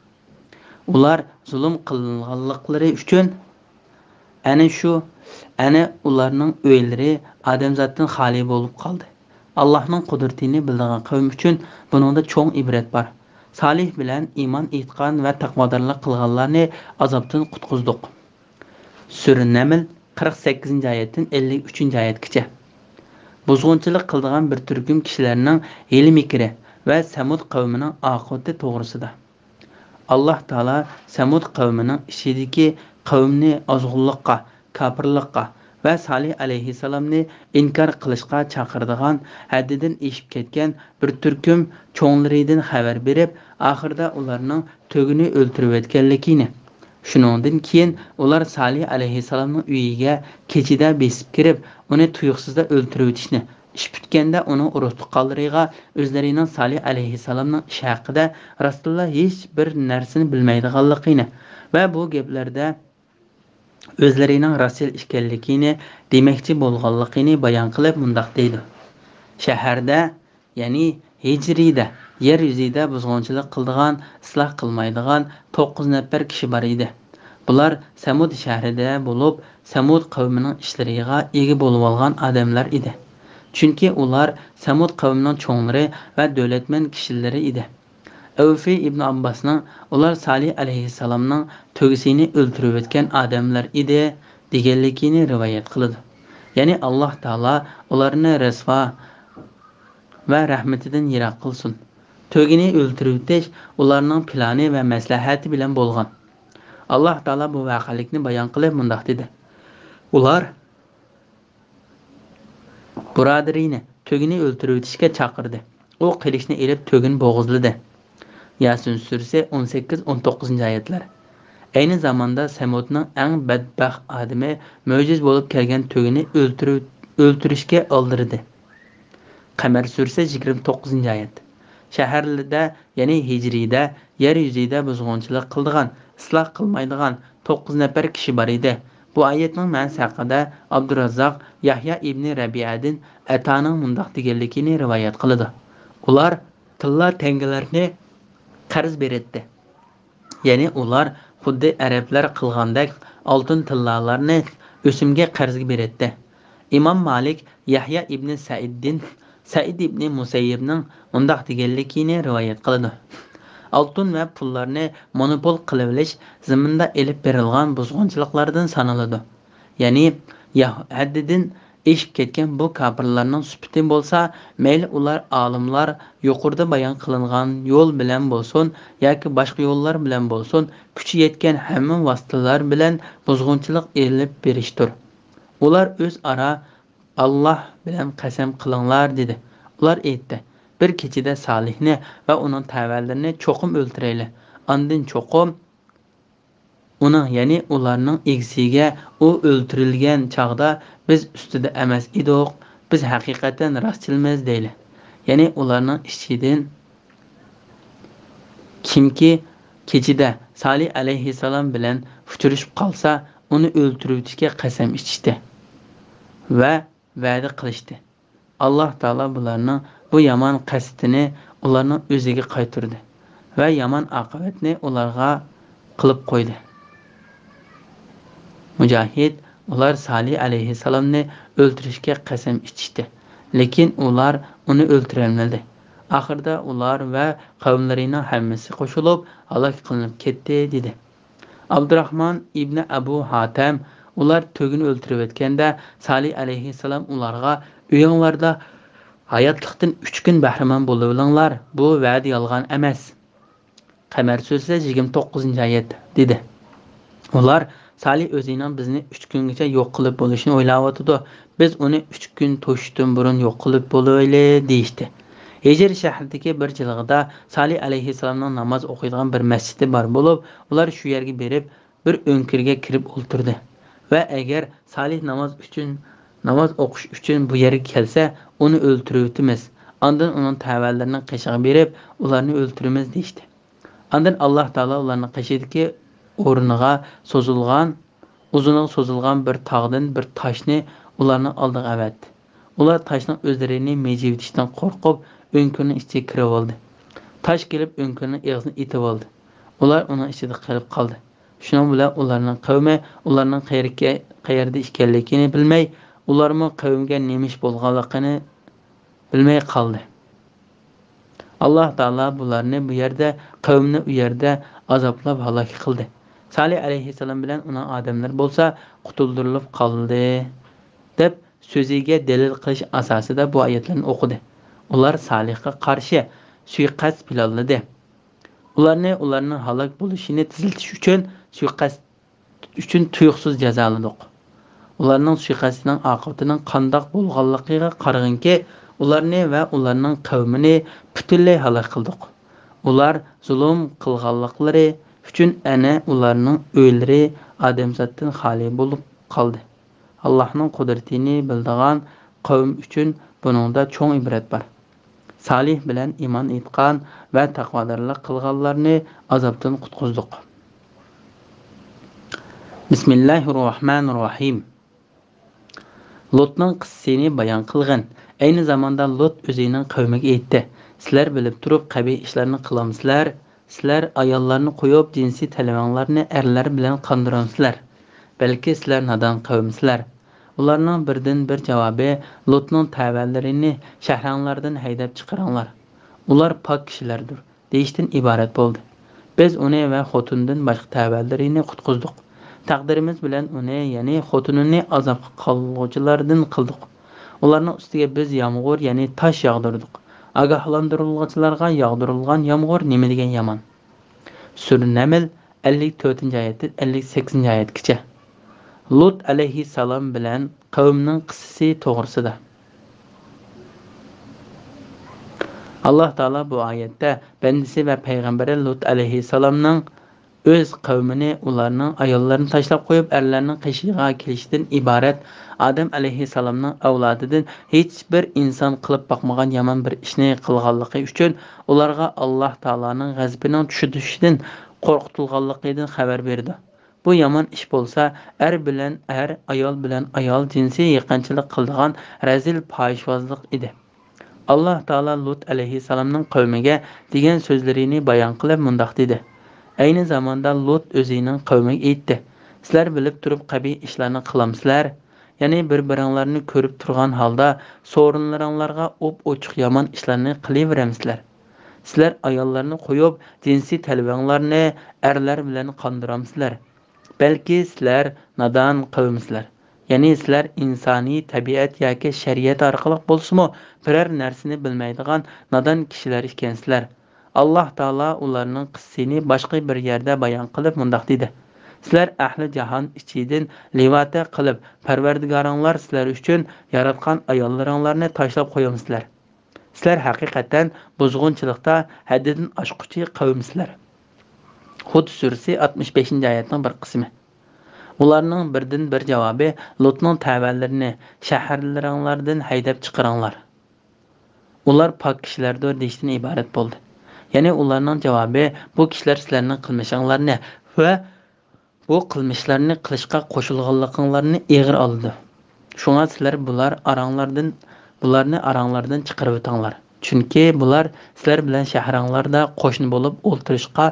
ئۇلار زۇلۇم قىلغانلىقلىرى ئۈچۈن ئەنە شۇ، ئەنە ئۇلارنىڭ ئۆيلىرى ئادەمزاتتىن خالىي بولۇپ قالدى. ئاللاھنىڭ قۇدرىتىنى بىلىدىغان قەۋم ئۈچۈن بۇنىڭدا چوڭ ئىبرەت بار. سالىھ بىلەن ئىمان ئېيتقان ۋە تەقۋادارلىق قىلغانلارنى ئازابتىن قۇتقۇزدۇق. سۈرە نەمل، قىرىق سەككىزىنچى ئايەتتىن ئەللىك ئۈچىنچى ئايەتكىچە. بۇزغۇنچىلىق قىلىدىغان بىر تۈركۈم كىشىلەرنىڭ ھىيلە-مىكرى ۋە سەمۇد قەۋمىنىڭ ئاقىۋىتى توغرىسىدا. ئاللاھ تائالا سەمۇد قەۋمىنىڭ ئىچىدىكى قەۋمنى ئازغۇنلۇققا، كاپىرلىققا ۋە سالىھ ئەلەيھىسسالامنى ئىنكار قىلىشقا چاقىرىدىغان ھەددىدىن ئېشىپ كەتكەن بىر تۈركۈم چوڭلىرىدىن خەۋەر بېرىپ، ئاخىرىدا ئۇلارنىڭ تۆگىنى ئۆلتۈرۈۋەتكەنلىكىنى، شۇنىڭدىن كېيىن ئۇلار سالىھ ئەلەيھىسسالامنىڭ ئۆيىگە كېچىدە بېسىپ كىرىپ، ئۇنى تۇيۇقسىزدا ئۆلتۈرۈۋېتىشنى، ئىش پۈتكەندە ئۇنىڭ ئۇرۇق-تۇغقانلىرىغا ئۆزلىرىنىڭ سالىھ ئەلەيھىسسالامنىڭ ئىشى ھەققىدە راستتىنلا ھېچ بىر نەرسىنى بىلمەيدىغانلىقىنى ۋە بۇ گەپلەردە ئۆزلىرىنىڭ راستچىل ئىكەنلىكىنى دېمەكچى بولغانلىقىنى بايان قىلىپ مۇنداق دەيدۇ: شەھەردە، يەنى ھىجرىيدە، يەر يۈزىدە بۇزغۇنچىلىق قىلىدىغان، ئىسلاھ قىلمايدىغان توققۇز نەپەر كىشى بار ئىدى. بۇلار سەمۇد شەھىرىدە بولۇپ، سەمۇد قەۋمىنىڭ ئىشلىرىغا ئىگە بولۇۋالغان ئادەملەر ئىدى. چۈنكى ئۇلار سەمۇد قەۋمىنىڭ چوڭلىرى ۋە دۆلەتمەن كىشىلىرى ئىدى. ئەۋفى ئىبن ئابباسنىڭ ئۇلار سالىھ ئەلەيھىسسالامنىڭ تۆگىسىنى ئۆلتۈرۈۋەتكەن ئادەملەر ئىدى، دېگەنلىكىنى رىۋايەت قىلىدۇ. يەنى ئاللاھ تائالا ئۇلارنى رىسۋا ۋە رەھمىتىدىن يىراق قىلسۇن. تۆگىنى ئۆلتۈرۈۋېتىش ئۇلارنىڭ پىلانى ۋە مەسلىھەتى بىلەن بولغان. ئاللاھ تائالا بۇ ۋەقەلىكنى بايان قىلىپ مۇنداق دېدى: ئۇلار بۇرادىرىنى، تۆگىنى ئۆلتۈرۈۋېتىشكە چاقىردى. ئۇ قىلىچنى ئېلىپ تۆگىنى بوغۇزلىدى. ياسىن سۈرىسى ئون سەككىز، ئون توققۇزىنچى ئايەتلەر. ئەينى زاماندا سەمۇدنىڭ ئەڭ بەتبەخت ئادىمى مۆجىز بولۇپ كەلگەن تۆگىنى ئۆلتۈرۈ-، ئۆلتۈرۈشكە ئالدىرىدى. قەمەر سۈرىسى يىگىرمە توققۇزىنچى ئايەت. شەھەردە، يەنى ھىجرىيدە، يەر يۈزىدە بۇزغۇنچىلىق قىلىدىغان، ئىسلاھ قىلمايدىغان توققۇز نەپەر كىشى بار ئىدى. بۇ ئايەتنىڭ مەنىسى ھەققىدە ئابدۇراززاق، يەھيا ئىبنى رەبىئەدىن ئەتانىڭ مۇنداق دېگەنلىكىنى رىۋايەت قىلىدۇ: ئۇلار تىللا تەڭگىلەرنى قەرز بېرەتتى. يەنى ئۇلار خۇددى ئەرەبلەر قىلغاندەك ئالتۇن تىللالارنى ئۆسۈمگە قەرزگە بېرەتتى. ئىمام مالىك يەھيا ئىبنى سەئىدتىن، سەئىد ئىبنى مۇسەييىبنىڭ مۇنداق دېگەنلىكىنى رىۋايەت قىلىدۇ: ئالتۇن ۋە پۇللارنى مونوپول قىلىۋېلىش زېمىندا ئېلىپ بېرىلغان بۇزغۇنچىلىقلاردىن سانىلىدۇ. يەنى يا-، ھەددىدىن ئېشىپ كەتكەن بۇ كاپىرلارنىڭ سۈپىتى بولسا، مەيلى ئۇلار ئالىملار يۇقىرىدا بايان قىلىنغان يول بىلەن بولسۇن ياكى باشقا يوللار بىلەن بولسۇن، كۈچى يەتكەن ھەممە ۋاسىتىلەر بىلەن بۇزغۇنچىلىق ئېلىپ بېرىشتۇر. ئۇلار ئۆزئارا: «ئاللاھ بىلەن قەسەم قىلىڭلار» دېدى. ئۇلار ئېيتتى: «بىر كېچىدە سالىھنى ۋە ئۇنىڭ تەۋەلىرىنى چوقۇم ئۆلتۈرەيلى. ئاندىن چوقۇم ئۇنىڭ، يەنى ئۇلارنىڭ ئىگىسىگە ئۇ ئۆلتۈرۈلگەن چاغدا بىز ئۈستىدە ئەمەس ئىدۇق، بىز ھەقىقەتەن راستچىلمىز» دەيلى. يەنى ئۇلارنىڭ ئىچىدىن كىمكى كېچىدە سالىھ ئەلەيھىسسالام بىلەن ئۇچرىشىپ قالسا، ئۇنى ئۆلتۈرۈۋېتىشكە قەسەم ئىچىشتى ۋە ۋەدە قىلىشتى. ئاللاھ تائالا بۇلارنىڭ بۇ يامان قەستىنى ئۇلارنىڭ ئۆزىگە قايتۇردى ۋە يامان ئاقىۋەتنى ئۇلارغا قىلىپ قويدى. مۇجاھىد: ئۇلار سالىھ ئەلەيھىسسالامنى ئۆلتۈرۈشكە قەسەم ئىچىشتى، لېكىن ئۇلار ئۇنى ئۆلتۈرەلمىدى. ئاخىرىدا ئۇلار ۋە قەۋملىرىنىڭ ھەممىسى قوشۇلۇپ ھالاك قىلىنىپ كەتتى، دېدى. ئابدۇراخمان ئىبنى ئەبۇ ھاتەم: ئۇلار تۆگىنى ئۆلتۈرۈۋەتكەندە، سالىھ ئەلەيھىسسالام ئۇلارغا: «ئۆيۈڭلاردا ھاياتلىقتىن ئۈچ كۈن بەھرىمەن بولۇۋېلىڭلار، بۇ ۋەدە يالغان ئەمەس.» قەمەر سۈرىسى يىگىرمە توققۇزىنچى ئايەت، دېدى. ئۇلار: «سالىھ ئۆزىنىڭ بىزنى ئۈچ كۈنگىچە يوق قىلىپ بولۇشىنى ئويلاۋاتىدۇ، بىز ئۇنى ئۈچ كۈن توشۇشتىن بۇرۇن يوق قىلىپ بولۇۋېلى» دېيىشتى. ھىجر شەھىرىدىكى بىر جىلغىدا سالىھ ئەلەيھىسسالامنىڭ ناماز ئوقۇيدىغان بىر مەسچىتى بار بولۇپ، ئۇلار شۇ يەرگە بېرىپ، بىر ئۆڭكۈرگە كىرىپ ئولتۇردى ۋە: «ئەگەر سالىھ ناماز ئۈچۈن، ناماز ئوقۇش ئۈچۈن بۇ يەرگە كەلسە، ئۇنى ئۆلتۈرۈۋېتىمىز. ئاندىن ئۇنىڭ تەۋەلىرىنىڭ قېشىغا بېرىپ، ئۇلارنى ئۆلتۈرىمىز» دېيىشتى. ئاندىن ئاللاھ تائالا ئۇلارنىڭ قېشىدىكى ئورنىغا سوزۇلغان، ئۇزۇنىغا سوزۇلغان بىر تاغدىن بىر تاشنى ئۇلارنىڭ ئالدىغا ئەۋەتتى. ئۇلار تاشنىڭ ئۆزلىرىنى مىجىۋېتىشتىن قورقۇپ، ئۆڭكۈرنىڭ ئىچىگە كىرىۋالدى. تاش كېلىپ ئۆڭكۈرنىڭ ئېغىزىنى ئېتىۋالدى. ئۇلار ئۇنىڭ ئىچىدە قېلىپ قالدى. شۇنىڭ بىلەن ئۇلارنىڭ قەۋمى ئۇلارنىڭ قەيەرگە-، قەيەردە ئىكەنلىكىنى بىلمەي، ئۇلارمۇ قەۋمگە نېمە ئىش بولغانلىقىنى بىلمەي قالدى. ئاللاھ تائالا بۇلارنى بۇ يەردە، قەۋمنى ئۇ يەردە ئازابلاپ ھالاك قىلدى. سالىھ ئەلەيھىسسالام بىلەن ئۇنىڭ ئادەملىرى بولسا قۇتۇلدۇرۇلۇپ قالدى، دەپ سۆزىگە دەلىل قىلىش ئاساسىدا بۇ ئايەتلەرنى ئوقۇدى. ئۇلار سالىھقا قارشى سۇيىقەست پىلانلىدى. ئۇلارنى، ئۇلارنىڭ ھالاك بولۇشىنى تېزلىتىش ئۈچۈن سۇيىقەست ئۈچۈن تۇيۇقسىز جازالىدۇق. ئۇلارنىڭ سۇيىقەستىنىڭ ئاقىۋىتىنىڭ قانداق بولغانلىقىغا قارىغىنكى، ئۇلارنى ۋە ئۇلارنىڭ قەۋمىنى پۈتۈنلەي ھالاك قىلدۇق. ئۇلار زۇلۇم قىلغانلىقلىرى ئۈچۈن ئەنە ئۇلارنىڭ ئۆيلىرى ئادەمزاتتىن خالىي بولۇپ قالدى. ئاللاھنىڭ قۇدرىتىنى بىلىدىغان قەۋم ئۈچۈن بۇنىڭدا چوڭ ئىبرەت بار. سالىھ بىلەن ئىمان ئېيتقان ۋە تەقۋادارلىق قىلغانلارنى ئازابتىن قۇتقۇزدۇق. بىسمىللاھىررەھمانىررەھىم. لۇتنىڭ قىسسىسىنى بايان قىلغىن. ئەينى زاماندا لۇت ئۆزىنىڭ قەۋمىگە ئېيتتى: سىلەر بىلىپ تۇرۇپ قەبىھ ئىشلارنى قىلامسىلەر؟ سىلەر ئاياللارنى قويۇپ، جىنسىي تەلۋەڭلارنى ئەرلەر بىلەن قاندۇرامسىلەر؟ بەلكى سىلەر نادان قەۋمسىلەر. ئۇلارنىڭ بىردىن بىر جاۋابى: لۇتنىڭ تەۋەلىرىنى شەھرىڭلاردىن ھەيدەپ چىقىرىڭلار. ئۇلار پاك كىشىلەردۇر، دېيىشتىن ئىبارەت بولدى. بىز ئۇنى ۋە خوتۇنىدىن باشقا تەۋەلىرىنى قۇتقۇزدۇق. تەقدىرىمىز بىلەن ئۇنى، يەنى خوتۇنىنى ئازابقا قالغۇچىلاردىن قىلدۇق. ئۇلارنىڭ ئۈستىگە بىز يامغۇر، يەنى تاش ياغدۇردۇق. ئاگاھلاندۇرغۇچىلارغا ياغدۇرۇلغان يامغۇر نېمە دېگەن يامان. سۈرە نەمل، ئەللىك تۆتىنچى ئايەتتىن ئەللىك سەككىزىنچى ئايەتكىچە. لۇت ئەلەيھىسسالام بىلەن قەۋمىنىڭ قىسسىسى توغرىسىدا. ئاللاھ تائالا بۇ ئايەتتە بەندىسى ۋە پەيغەمبىرى لۇت ئەلەيھىسسالامنىڭ ئۆز قەۋمىنى، ئۇلارنىڭ ئاياللىرىنى تاشلاپ قويۇپ، ئەرلەرنىڭ قېشىغا كېلىشىدىن ئىبارەت ئادەم ئەلەيھىسسالامنىڭ ئەۋلادىدىن ھېچبىر ئىنسان قىلىپ باقمىغان يامان بىر ئىشنى قىلغانلىقى ئۈچۈن ئۇلارغا ئاللاھ تائالانىڭ غەزىپىنىڭ چۈشىدىن قورقۇتۇلغانلىقىدىن خەۋەر بېرىدۇ. بۇ يامان ئىش بولسا، ئەر بىلەن ئەر، ئايال بىلەن ئايال جىنسىي يېقىنچىلىق قىلىدىغان رەزىل پاھىشۋازلىق ئىدى. ئاللاھ تائالا لۇت ئەلەيھىسسالامنىڭ قەۋمىگە دېگەن سۆزلىرىنى بايان قىلىپ مۇنداق دېدى: ئەينى زاماندا لۇت ئۆزىنىڭ قەۋمىگە ئېيتتى: سىلەر بىلىپ تۇرۇپ قەبىھ ئىشلارنى قىلامسىلەر؟ يەنى بىر-بىرىڭلارنى كۆرۈپ تۇرغان ھالدا سورۇنلىرىڭلارغا ئوپئوچۇق يامان ئىشلارنى قىلىۋېرەمسىلەر؟ سىلەر ئاياللارنى قويۇپ، جىنسىي تەلۋەڭلارنى ئەرلەر بىلەن قاندۇرامسىلەر؟ بەلكى سىلەر نادان قەۋمسىلەر. يەنى سىلەر ئىنسانىي تەبىئەت ياكى شەرىئەت ئارقىلىق بولسىمۇ بىرەر نەرسىنى بىلمەيدىغان نادان كىشىلەر ئىكەنسىلەر. ئاللاھ تائالا ئۇلارنىڭ قىسسىسىنى باشقا بىر يەردە بايان قىلىپ مۇنداق دېدى: سىلەر ئەھلى جاھان ئىچىدىن لىۋاتە قىلىپ، پەرۋەردىگارىڭلار سىلەر ئۈچۈن ياراتقان ئاياللىرىڭلارنى تاشلاپ قويامسىلەر؟ سىلەر ھەقىقەتەن بۇزغۇنچىلىقتا ھەددىدىن ئاشقۇچى قەۋمسىلەر. ھۇد سۈرىسى ئاتمىش بەشىنچى ئايەتنىڭ بىر قىسمى. ئۇلارنىڭ بىردىن بىر جاۋابى لۇتنىڭ تەۋەلىرىنى شەھەرلىرىڭلاردىن ھەيدەپ چىقىرىڭلار. ئۇلار پاك كىشىلەردۇر دېيىشتىن ئىبارەت بولدى. يەنى ئۇلارنىڭ جاۋابى بۇ كىشىلەر سىلەرنىڭ قىلمىشىڭلارنى ۋە بۇ قىلمىشلارنى قىلىشقا قوشۇلغانلىقىڭلارنى ئېغىر ئالىدۇ. شۇڭا سىلەر بۇلار ئاراڭلاردىن، بۇلارنى ئاراڭلاردىن چىقىرىۋېتىڭلار. چۈنكى بۇلار سىلەر بىلەن شەھىرىڭلاردا قوشنا بولۇپ ئولتۇرۇشقا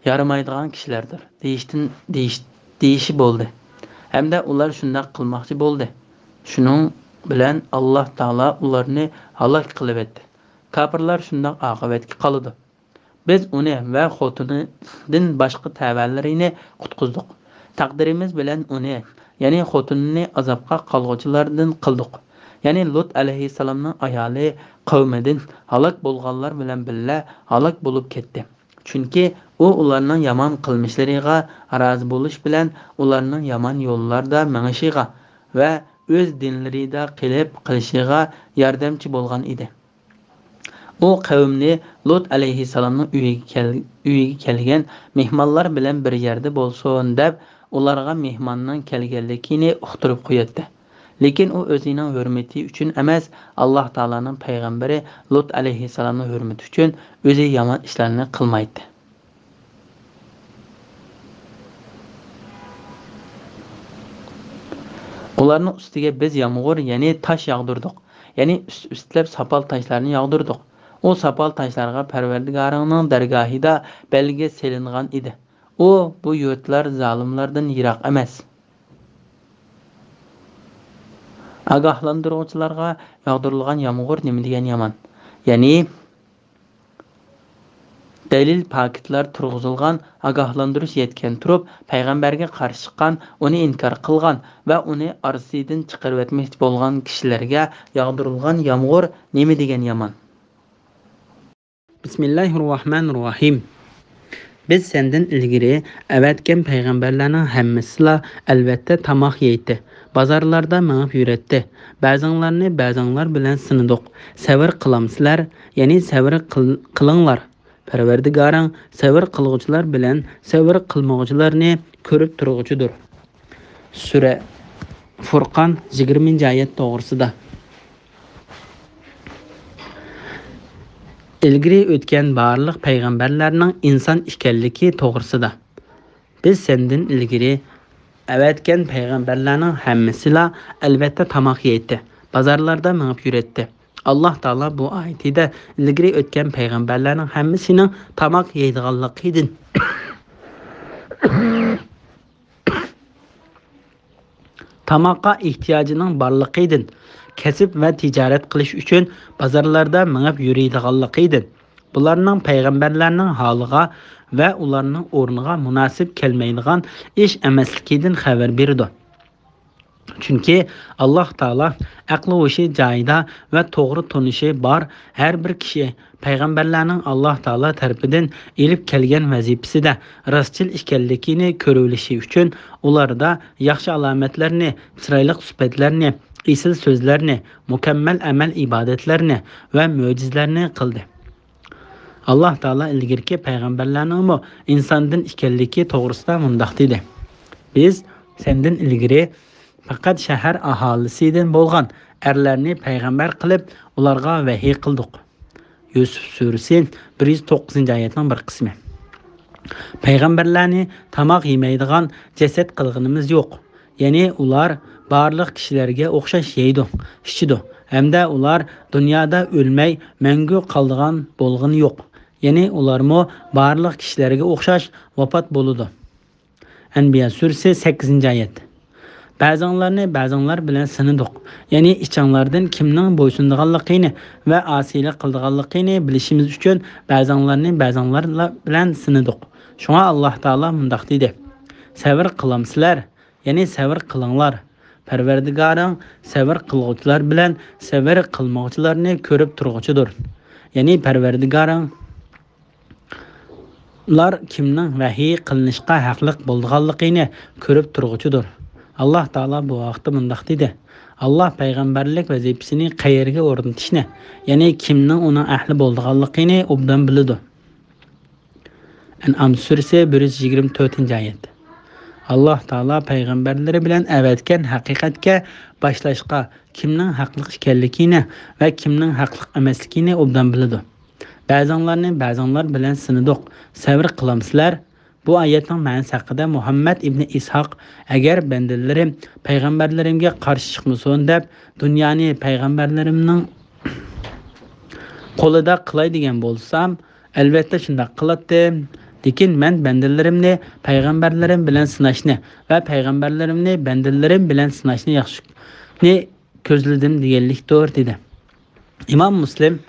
يارىمايدىغان كىشىلەردۇر، دېيىشتىن، دېيىش، دېيىشى بولدى. ھەمدە ئۇلار شۇنداق قىلماقچى بولدى. شۇنىڭ بىلەن ئاللاھ تائالا ئۇلارنى ھالاك قىلىۋەتتى. كاپىرلار شۇنداق ئاقىۋەتكە قالىدۇ. بىز ئۇنى ۋە خوتۇنىدىن باشقا تەۋەلىرىنى قۇتقۇزدۇق. تەقدىرىمىز بىلەن ئۇنى، يەنى خوتۇنىنى ئازابقا قالغۇچىلاردىن قىلدۇق. يەنى لۇت ئەلەيھىسسالامنىڭ ئايالى قەۋمىدىن ھالاك بولغانلار بىلەن بىللە ھالاك بولۇپ كەتتى. چۈنكى ئۇ ئۇلارنىڭ يامان قىلمىشلىرىغا رازى بولۇش بىلەن ئۇلارنىڭ يامان يوللاردا مېڭىشىغا ۋە ئۆز دىنلىرىدا قېلىپ قېلىشىغا ياردەمچى بولغان ئىدى. ئۇ قەۋمنى لۇت ئەلەيھىسسالامنىڭ ئۆيىگە كەل-، ئۆيىگە كەلگەن مېھمانلار بىلەن بىر يەردە بولسۇن دەپ، ئۇلارغا مېھماننىڭ كەلگەنلىكىنى ئۇقتۇرۇپ قوياتتى. لېكىن ئۇ ئۆزىنىڭ ھۆرمىتى ئۈچۈن ئەمەس، ئاللاھ تائالانىڭ پەيغەمبىرى لۇت ئەلەيھىسسالامنىڭ ھۆرمىتى ئۈچۈن ئۆزى يامان ئىشلارنى قىلمايتتى. ئۇلارنىڭ ئۈستىگە بىز يامغۇر، يەنى تاش ياغدۇردۇق. يەنى ئۈست-ئۈستلەپ ساپال تاشلارنى ياغدۇردۇق. ئۇ ساپال تاشلارغا پەرۋەردىگارىڭنىڭ دەرگاھىدا بەلگە سېلىنغان ئىدى. ئۇ بۇ يۇرتلار زالىملاردىن يىراق ئەمەس. ئاگاھلاندۇرغۇچىلارغا ياغدۇرۇلغان يامغۇر نېمە دېگەن يامان. يەنى دەلىل پاكىتلار تۇرغۇزۇلغان، ئاگاھلاندۇرۇش يەتكەن تۇرۇپ، پەيغەمبەرگە قارشى چىققان، ئۇنى ئىنكار قىلغان ۋە ئۇنى ئارىسىدىن چىقىرىۋەتمەكچى بولغان كىشىلەرگە ياغدۇرۇلغان يامغۇر نېمە دېگەن يامان. بىسمىللاھىررەھمانىررەھىم. بىز سەندىن ئىلگىرى ئەۋەتكەن پەيغەمبەرلەرنىڭ ھەممىسىلا ئەلۋەتتە تاماق يەيتتى، بازارلاردا مېڭىپ يۈرەتتى. بەزىڭلارنى بەزىڭلار بىلەن سىنىدۇق. سەۋر قىلامسىلەر؟ يەنى سەۋر قىل-، قىلىڭلار. پەرۋەردىگارىڭ سەۋر قىلغۇچىلار بىلەن سەۋر قىلمىغۇچىلارنى كۆرۈپ تۇرغۇچىدۇر. سۈرە فۇرقان يىگىرمىنچى ئايەت توغرىسىدا. ئىلگىرى ئۆتكەن بارلىق پەيغەمبەرلەرنىڭ ئىنسان ئىكەنلىكى توغرىسىدا. بىز سەندىن ئىلگىرى ئەۋەتكەن پەيغەمبەرلەرنىڭ ھەممىسىلا ئەلۋەتتە تاماق يەيتتى، بازارلاردا مېڭىپ يۈرەتتى. ئاللاھ تائالا بۇ ئايىتىدە ئىلگىرى ئۆتكەن پەيغەمبەرلەرنىڭ ھەممىسىنىڭ تاماق يەيدىغانلىقىدىن، تاماققا ئېھتىياجىنىڭ بارلىقىدىن، كەسىپ ۋە تىجارەت قىلىش ئۈچۈن بازارلاردا مېڭىپ يۈرىدىغانلىقىدىن، بۇلارنىڭ پەيغەمبەرلەرنىڭ ھالىغا ۋە ئۇلارنىڭ ئورنىغا مۇناسىپ كەلمەيدىغان ئىش ئەمەسلىكىدىن خەۋەر بېرىدۇ. چۈنكى ئاللاھ تائالا ئەقلى ھوشى جايىدا ۋە توغرا تونۇشى بار ھەر بىر كىشى پەيغەمبەرلەرنىڭ ئاللاھ تائالا تەرىپىدىن ئېلىپ كەلگەن ۋەزىپىسىدە راستچىل ئىكەنلىكىنى كۆرۈۋېلىشى ئۈچۈن ئۇلاردا ياخشى ئالامەتلەرنى، چىرايلىق سۈپەتلەرنى، ئېسىل سۆزلەرنى، مۇكەممەل ئەمەل ئىبادەتلەرنى ۋە مۆجىزىلەرنى قىلدى. ئاللاھ تائالا ئىلگىرىكى پەيغەمبەرلەرنىڭمۇ ئىنساندىن ئىكەنلىكى توغرىسىدا مۇنداق دېدى: بىز سەندىن ئىلگىرى پەقەت شەھەر ئاھالىسىدىن بولغان ئەرلەرنى پەيغەمبەر قىلىپ، ئۇلارغا ۋەھىي قىلدۇق. يۈسۈپ سۈرىسى بىر يۈز توققۇزىنچى ئايەتنىڭ بىر قىسمى. پەيغەمبەرلەرنى تاماق يېمەيدىغان جەسەت قىلغىنىمىز يوق. يەنى ئۇلار بارلىق كىشىلەرگە ئوخشاش يەيدۇ، ئىچىدۇ ھەمدە ئۇلار دۇنيادا ئۆلمەي مەڭگۈ قالىدىغان بولغىنى يوق. يەنى ئۇلارمۇ بارلىق كىشىلەرگە ئوخشاش ۋاپات بولىدۇ. ئەنبىيا سۈرىسى سەككىزىنچى ئايەت. بەزىڭلارنى بەزىڭلار بىلەن سىنىدۇق. يەنى ئىچىڭلاردىن كىمنىڭ بويسۇنىدىغانلىقىنى ۋە ئاسىيلىق قىلىدىغانلىقىنى بىلىشىمىز ئۈچۈن بەزىڭلارنى بەزىڭلار بىلەن سىنىدۇق. شۇڭا ئاللاھ تائالا مۇنداق دېدى: سەۋر قىلامسىلەر؟ يەنى سەۋر قىلىڭلار. پەرۋەردىگارىڭ سەۋر قىلغۇچىلار بىلەن سەۋر قىلمىغۇچىلارنى كۆرۈپ تۇرغۇچىدۇر. يەنى پەرۋەردىگارىڭ ئۇلار كىمنىڭ ۋەھىي قىلىنىشقا ھەقلىق بولىدىغانلىقىنى كۆرۈپ تۇرغۇچىدۇر. ئاللاھ تائالا بۇ ھەقتە مۇنداق دېدى: ئاللاھ پەيغەمبەرلىك ۋەزىپىسىنى قەيەرگە ئورنىتىشنى، يەنى كىمنىڭ ئۇنىڭ ئەھلى بولىدىغانلىقىنى ئوبدان بىلىدۇ. ئەنئام سۈرىسى بىر يۈز يىگىرمە تۆتىنچى ئايەت. ئاللاھ تائالا پەيغەمبەرلىرى بىلەن ئەۋەتكەن ھەقىقەتكە باشلاشقا كىمنىڭ ھەقلىق ئىكەنلىكىنى ۋە كىمنىڭ ھەقلىق ئەمەسلىكىنى ئوبدان بىلىدۇ. بەزىڭلارنى بەزىڭلار بىلەن سىنىدۇق. سەۋر قىلامسىلەر؟ بۇ ئايەتنىڭ مەنىسى ھەققىدە مۇھەممەد ئىبنى ئىسھاق: ئەگەر بەندىلىرىم پەيغەمبەرلىرىمگە قارشى چىقمىسۇن دەپ، دۇنيانى پەيغەمبەرلىرىمنىڭ قولىدا قىلاي دېگەن بولسام، ئەلۋەتتە شۇنداق قىلاتتىم. لېكىن مەن بەندىلىرىمنى پەيغەمبەرلىرىم بىلەن سىناشنى ۋە پەيغەمبەرلىرىمنى بەندىلىرىم بىلەن سىناشنى ياخشىنى كۆزلىدىم دېگەنلىكتۇر، دېدى. ئىمام مۇسلىم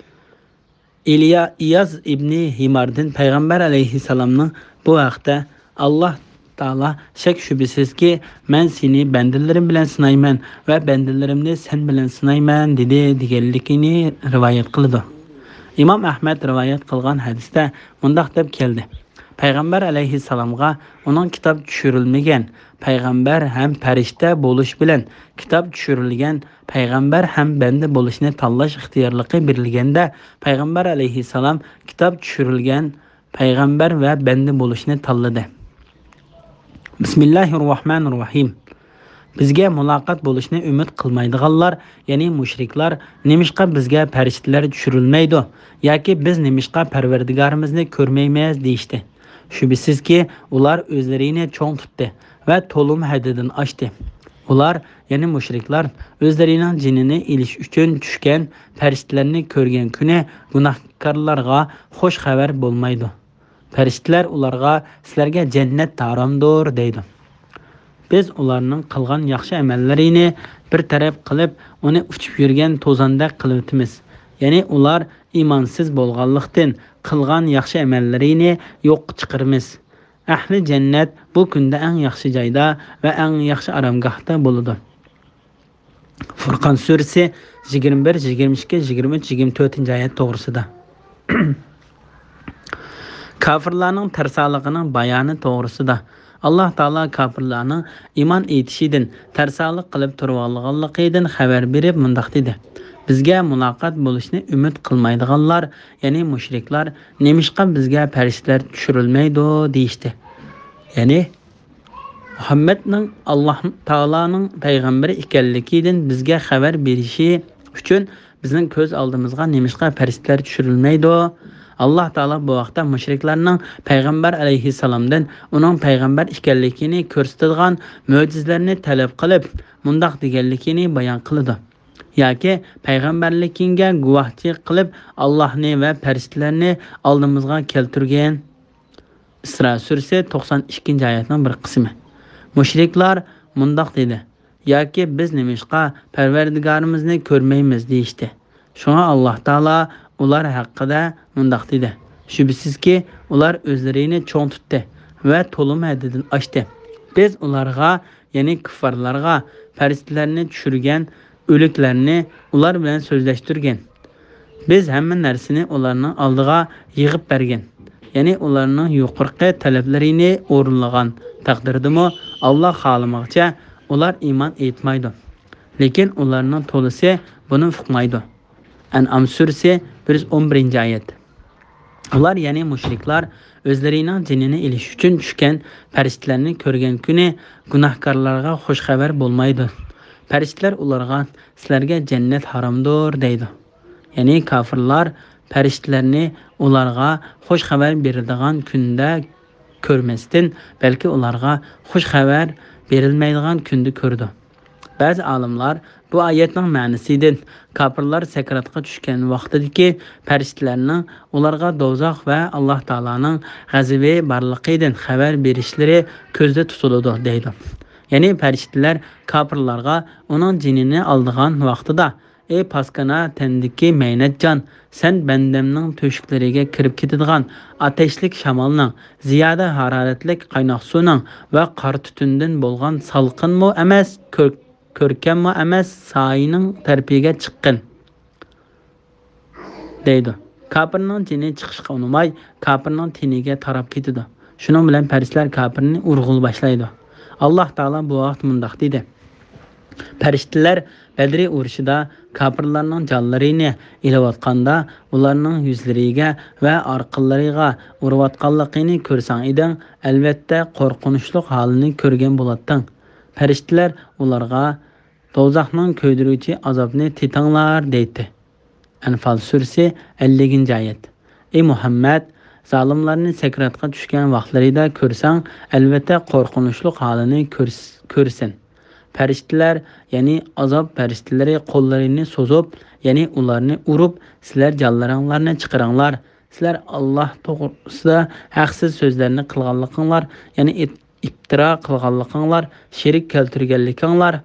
ئىليا-، ئىياز ئىبنى ھىماردىن پەيغەمبەر ئەلەيھىسسالامنىڭ بۇ ھەقتە: ئاللاھ تائالا شەك-شۈبھىسىزكى، مەن سېنى بەندىلىرىم بىلەن سىنايمەن ۋە بەندىلىرىمنى سەن بىلەن سىنايمەن، دېدى، دېگەنلىكىنى رىۋايەت قىلىدۇ. ئىمام ئەھمەد رىۋايەت قىلغان ھەدىستە مۇنداق دەپ كەلدى: پەيغەمبەر ئەلەيھىسسالامغا ئۇنىڭ كىتاب چۈشۈرۈلمىگەن پەيغەمبەر ھەم پەرىشتە بولۇش بىلەن كىتاب چۈشۈرۈلگەن پەيغەمبەر ھەم بەندە بولۇشنى تاللاش ئىختىيارلىقى بېرىلگەندە، پەيغەمبەر ئەلەيھىسسالام كىتاب چۈشۈرۈلگەن پەيغەمبەر ۋە بەندە بولۇشنى تاللىدى. بىسمىللاھىررەھمانىررەھىم. بىزگە مۇلاقات بولۇشنى ئۈمىد قىلمايدىغانلار، يەنى مۇشرىكلار، نېمىشقا بىزگە پەرىشتىلەر چۈشۈرۈلمەيدۇ ياكى بىز نېمىشقا پەرۋەردىگارىمىزنى كۆرمەيمىز دېيىشتى. شۈبھىسىزكى، ئۇلار ئۆزلىرىنى چوڭ تۇتتى ۋە تولىمۇ ھەددىدىن ئاشتى. ئۇلار، يەنى مۇشرىكلار، ئۆزلىرىنىڭ جېنىنى ئېلىش ئۈچۈن چۈشكەن پەرىشتىلەرنى كۆرگەن كۈنى گۇناھكارلارغا خوش خەۋەر بولمايدۇ. پەرىشتىلەر ئۇلارغا: سىلەرگە جەننەت ھارامدۇر، دەيدۇ. بىز ئۇلارنىڭ قىلغان ياخشى ئەمەللىرىنى بىر تەرەپ قىلىپ، ئۇنى ئۇچۇپ يۈرگەن توزاندەك قىلىۋېتىمىز. يەنى ئۇلار ئىمانسىز بولغانلىقتىن، قىلغان ياخشى ئەمەللىرىنى يوققا چىقىرىمىز. ئەھلى جەننەت بۇ كۈندە ئەڭ ياخشى جايدا ۋە ئەڭ ياخشى ئارامگاھتا بولىدۇ. فۇرقان سۈرىسى يىگىرمە بىر، يىگىرمە ئىككى، يىگىرمە ئۈچ، يىگىرمە تۆتىنچى ئايەت توغرىسىدا. كاپىرلارنىڭ تەرسالىقىنىڭ بايانى توغرىسىدا. ئاللاھ تائالا كاپىرلارنىڭ ئىمان ئېيتىشىدىن، تەرسالىق قىلىپ تۇرۇۋالغانلىقىدىن خەۋەر بېرىپ مۇنداق دېدى: بىزگە مۇلاقات بولۇشنى ئۈمىد قىلمايدىغانلار، يەنى مۇشرىكلار، نېمىشقا بىزگە پەرىشتىلەر چۈشۈرۈلمەيدۇ دېيىشتى. يەنى مۇھەممەدنىڭ ئاللاھ تائالانىڭ پەيغەمبىرى ئىكەنلىكىدىن بىزگە خەۋەر بېرىشى ئۈچۈن بىزنىڭ كۆز ئالدىمىزغا نېمىشقا پەرىشتىلەر چۈشۈرۈلمەيدۇ؟ ئاللاھ تائالا بۇ ھەقتە مۇشرىكلارنىڭ پەيغەمبەر ئەلەيھىسسالامدىن ئۇنىڭ پەيغەمبەر ئىكەنلىكىنى كۆرسىتىدىغان مۆجىزىلەرنى تەلەپ قىلىپ، مۇنداق دېگەنلىكىنى بايان قىلىدۇ: ياكى پەيغەمبەرلىكىڭگە گۇۋاھچى قىلىپ، ئاللاھنى ۋە پەرىشتىلەرنى ئالدىمىزغا كەلتۈرگىن. ئىسرا سۈرىسى توقسان ئىككىنچى ئايەتنىڭ بىر قىسمى. مۇشرىكلار مۇنداق دېدى: ياكى بىز نېمىشقا پەرۋەردىگارىمىزنى كۆرمەيمىز دېيىشتى. شۇڭا ئاللاھ تائالا ئۇلار ھەققىدە مۇنداق دېدى: شۈبھىسىزكى، ئۇلار ئۆزلىرىنى چوڭ تۇتتى ۋە تولىمۇ ھەددىدىن ئاشتى. بىز ئۇلارغا يەنى كۇففارلارغا پەرىشتىلەرنى چۈشۈرگەن، ئۆلۈكلەرنى ئۇلار بىلەن سۆزلەشتۈرگەن. بىز ھەممە نەرسىنى ئۇلارنىڭ ئالدىغا يىغىپ بەرگەن، يەنى ئۇلارنىڭ يۇقىرىقى تەلەپلىرىنى ئورۇنلىغان تەقدىردىمۇ، ئاللا خالىمىغىچە ئۇلار ئىمان ئېيتمايدۇ. لېكىن ئۇلارنىڭ تولىسى بۇنى ئۇقمايدۇ. ئەنئام سۈرىسى، بىر يۈز ئون بىرىنچى ئايەت. ئۇلار، يەنى مۇشرىكلار، ئۆزلىرىنىڭ جېنىنى ئېلىش ئۈچۈن چۈشكەن پەرىشتىلەرنى كۆرگەن كۈنى گۇناھكارلارغا خۇش خەۋەر بولمايدۇ. پەرىشتىلەر ئۇلارغا، سىلەرگە جەننەت ھارامدۇر، دەيدۇ. يەنى كاپىرلار پەرىشتىلەرنى ئۇلارغا خۇش خەۋەر بېرىدىغان كۈندە كۆرمەستىن، بەلكى ئۇلارغا خۇش خەۋەر بېرىلمەيدىغان كۈندە كۆرىدۇ. بەزى ئالىملار بۇ ئايەتنىڭ مەنىسىدىن، كاپىرلار سەكراتقا چۈشكەن ۋاقتىدىكى پەرىشتىلەرنىڭ ئۇلارغا دوزاخ ۋە ئاللا تائالانىڭ غەزىپى بارلىقىدىن خەۋەر بېرىشلىرى كۆزدە تۇتۇلىدۇ، دەيدۇ. يەنى پەرىشتىلەر كاپىرلارغا ئۇنىڭ جېنىنى ئالىدىغان ۋاقتىدا، ئەي پاسكىنا تەندىكى مەينەت جان، سەن بەندەمنىڭ تۆشۈكلىرىگە كىرىپ كېتىدىغان ئاتەشلىك شامالنىڭ، زىيادە ھارارەتلىك قايناق سۇنىڭ ۋە قارا تۈتۈندىن بولغان سالقىنمۇ ئەمەس، كۆر-، كۆركەممۇ ئەمەس سايىنىڭ تەرىپىگە چىققىن، دەيدۇ. كاپىرنىڭ جېنى چىقىشقا ئۇنىماي، كاپىرنىڭ تېنىگە تاراپ كېتىدۇ. شۇنىڭ بىلەن پەرىشتىلەر كاپىرنى ئۇرغىلى باشلايدۇ. ئاللا تائالا بۇ ھەقتە مۇنداق دېدى: پەرىشتىلەر بەدرى ئۇرۇشىدا كاپىرلارنىڭ جانلىرىنى ئېلىۋاتقاندا، ئۇلارنىڭ يۈزلىرىگە ۋە ئارقىلىرىغا ئۇرۇۋاتقانلىقىنى كۆرسەڭ ئىدىڭ، ئەلۋەتتە، قورقۇنچلۇق ھالىنى كۆرگەن بولاتتىڭ. پەرىشتىلەر ئۇلارغا، دوزاخنىڭ كۆيدۈرگۈچى ئازابىنى تېتىڭلار، دەيتتى. ئەنفال سۈرىسى، ئەللىكىنچى ئايەت. ئەي مۇھەممەد، زالىملارنى سەكراتقا چۈشكەن ۋاقىتلىرىدا كۆرسەڭ، ئەلۋەتتە، قورقۇنچلۇق ھالىنى كۆرس-، كۆرىسەن. پەرىشتىلەر، يەنى ئازاب پەرىشتىلىرى قوللىرىنى سوزۇپ، يەنى ئۇلارنى ئۇرۇپ، سىلەر جانلىرىڭلارنى چىقىرىڭلار، سىلەر ئاللا توغرىسىدا ھەقسىز سۆزلەرنى قىلغانلىقىڭلار، يەنى ئىت-، ئىپتىرا قىلغانلىقىڭلار، شېرىك كەلتۈرگەنلىكىڭلار،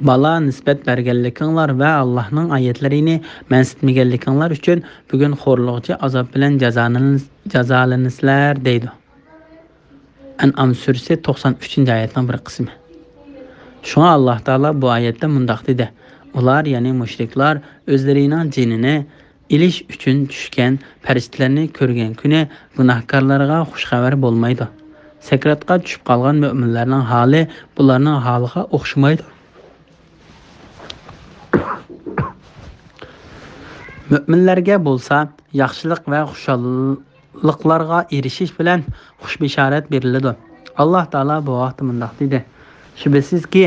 بالا نىسبەت بەرگەنلىكىڭلار ۋە ئاللانىڭ ئايەتلىرىنى مەنسىتمىگەنلىكىڭلار ئۈچۈن بۈگۈن خورلىغۇچى ئازاب بىلەن جازالىنىس-، جازالىنىسىلەر، دەيدۇ. ئەنئام سۈرىسى، توقسان ئۈچىنچى ئايەتنىڭ بىر قىسمى. شۇڭا ئاللا تائالا بۇ ئايەتتە مۇنداق دېدى: ئۇلار، يەنى مۇشرىكلار، ئۆزلىرىنىڭ جېنىنى ئېلىش ئۈچۈن چۈشكەن پەرىشتىلەرنى كۆرگەن كۈنى گۇناھكارلارغا خۇش خەۋەر بولمايدۇ. سەكراتقا چۈشۈپ قالغان مۆمىنلەرنىڭ ھالى بۇلارنىڭ ھالىغا ئوخشىمايدۇ. مۆمىنلەرگە بولسا ياخشىلىق ۋە خۇشاللىقلارغا ئېرىشىش بىلەن خۇش بېشارەت بېرىلىدۇ. ئاللا تائالا بۇ ھەقتە مۇنداق دېدى: شۈبھىسىزكى،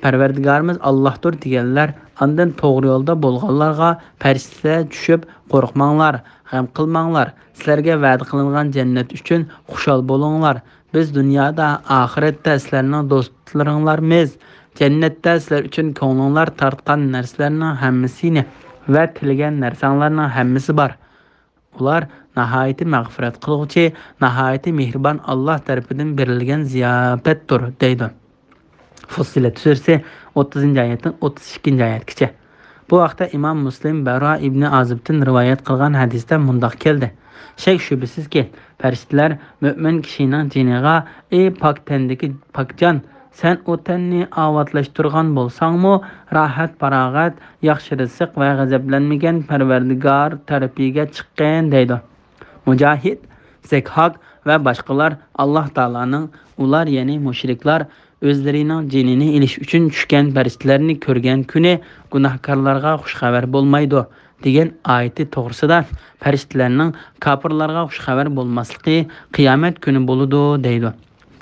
پەرۋەردىگارىمىز ئاللاھتۇر دېگەنلەر، ئاندىن توغرا يولدا بولغانلارغا پەرىشتىلەر چۈشۈپ، قورقماڭلار، غەم قىلماڭلار، سىلەرگە ۋەدە قىلىنغان جەننەت ئۈچۈن خۇشال بولۇڭلار. بىز دۇنيادا، ئاخىرەتتە سىلەرنىڭ دوستلىرىڭلارمىز. جەننەتتە سىلەر ئۈچۈن كۆڭلۈڭلار تارتقان نەرسىلەرنىڭ ھەممىسىنى ۋە تىلىگەن نەرسەڭلارنىڭ ھەممىسى بار. ئۇلار ناھايىتى مەغپىرەت قىلغۇچى، ناھايىتى مېھرىبان ئاللا تەرىپىدىن بېرىلگەن زىياپەتتۇر، دەيدۇ. فۇسسىلەت سۈرىسى، ئوتتۇزىنچى ئايەتتىن ئوتتۇز ئىككىنچى ئايەتكىچە. بۇ ھەقتە ئىمام مۇسلىم بەرا ئىبنى ئازىبتىن رىۋايەت قىلغان ھەدىستە مۇنداق كەلدى: شەك-شۈبھىسىزكى، پەرىشتىلەر مۆمىن كىشىنىڭ جېنىغا، ئى پاك تەندىكى پاك جان، سەن ئۇ تەننى ئاۋاتلاشتۇرغان بولساڭمۇ، راھەت-پاراغەت، ياخشى رىزىق ۋە غەزەپلەنمىگەن پەرۋەردىگار تەرىپىگە چىققىن، دەيدۇ. مۇجاھىد، زەكھاك ۋە باشقىلار ئاللا تائالانىڭ، ئۇلار، يەنى مۇشرىكلار، ئۆزلىرىنىڭ جېنىنى ئېلىش ئۈچۈن چۈشكەن پەرىشتىلەرنى كۆرگەن كۈنى گۇناھكارلارغا خۇش خەۋەر بولمايدۇ، دېگەن ئايىتى توغرىسىدا، پەرىشتىلەرنىڭ كاپىرلارغا خۇش خەۋەر بولماسلىقى قىيامەت كۈنى بولىدۇ، دەيدۇ.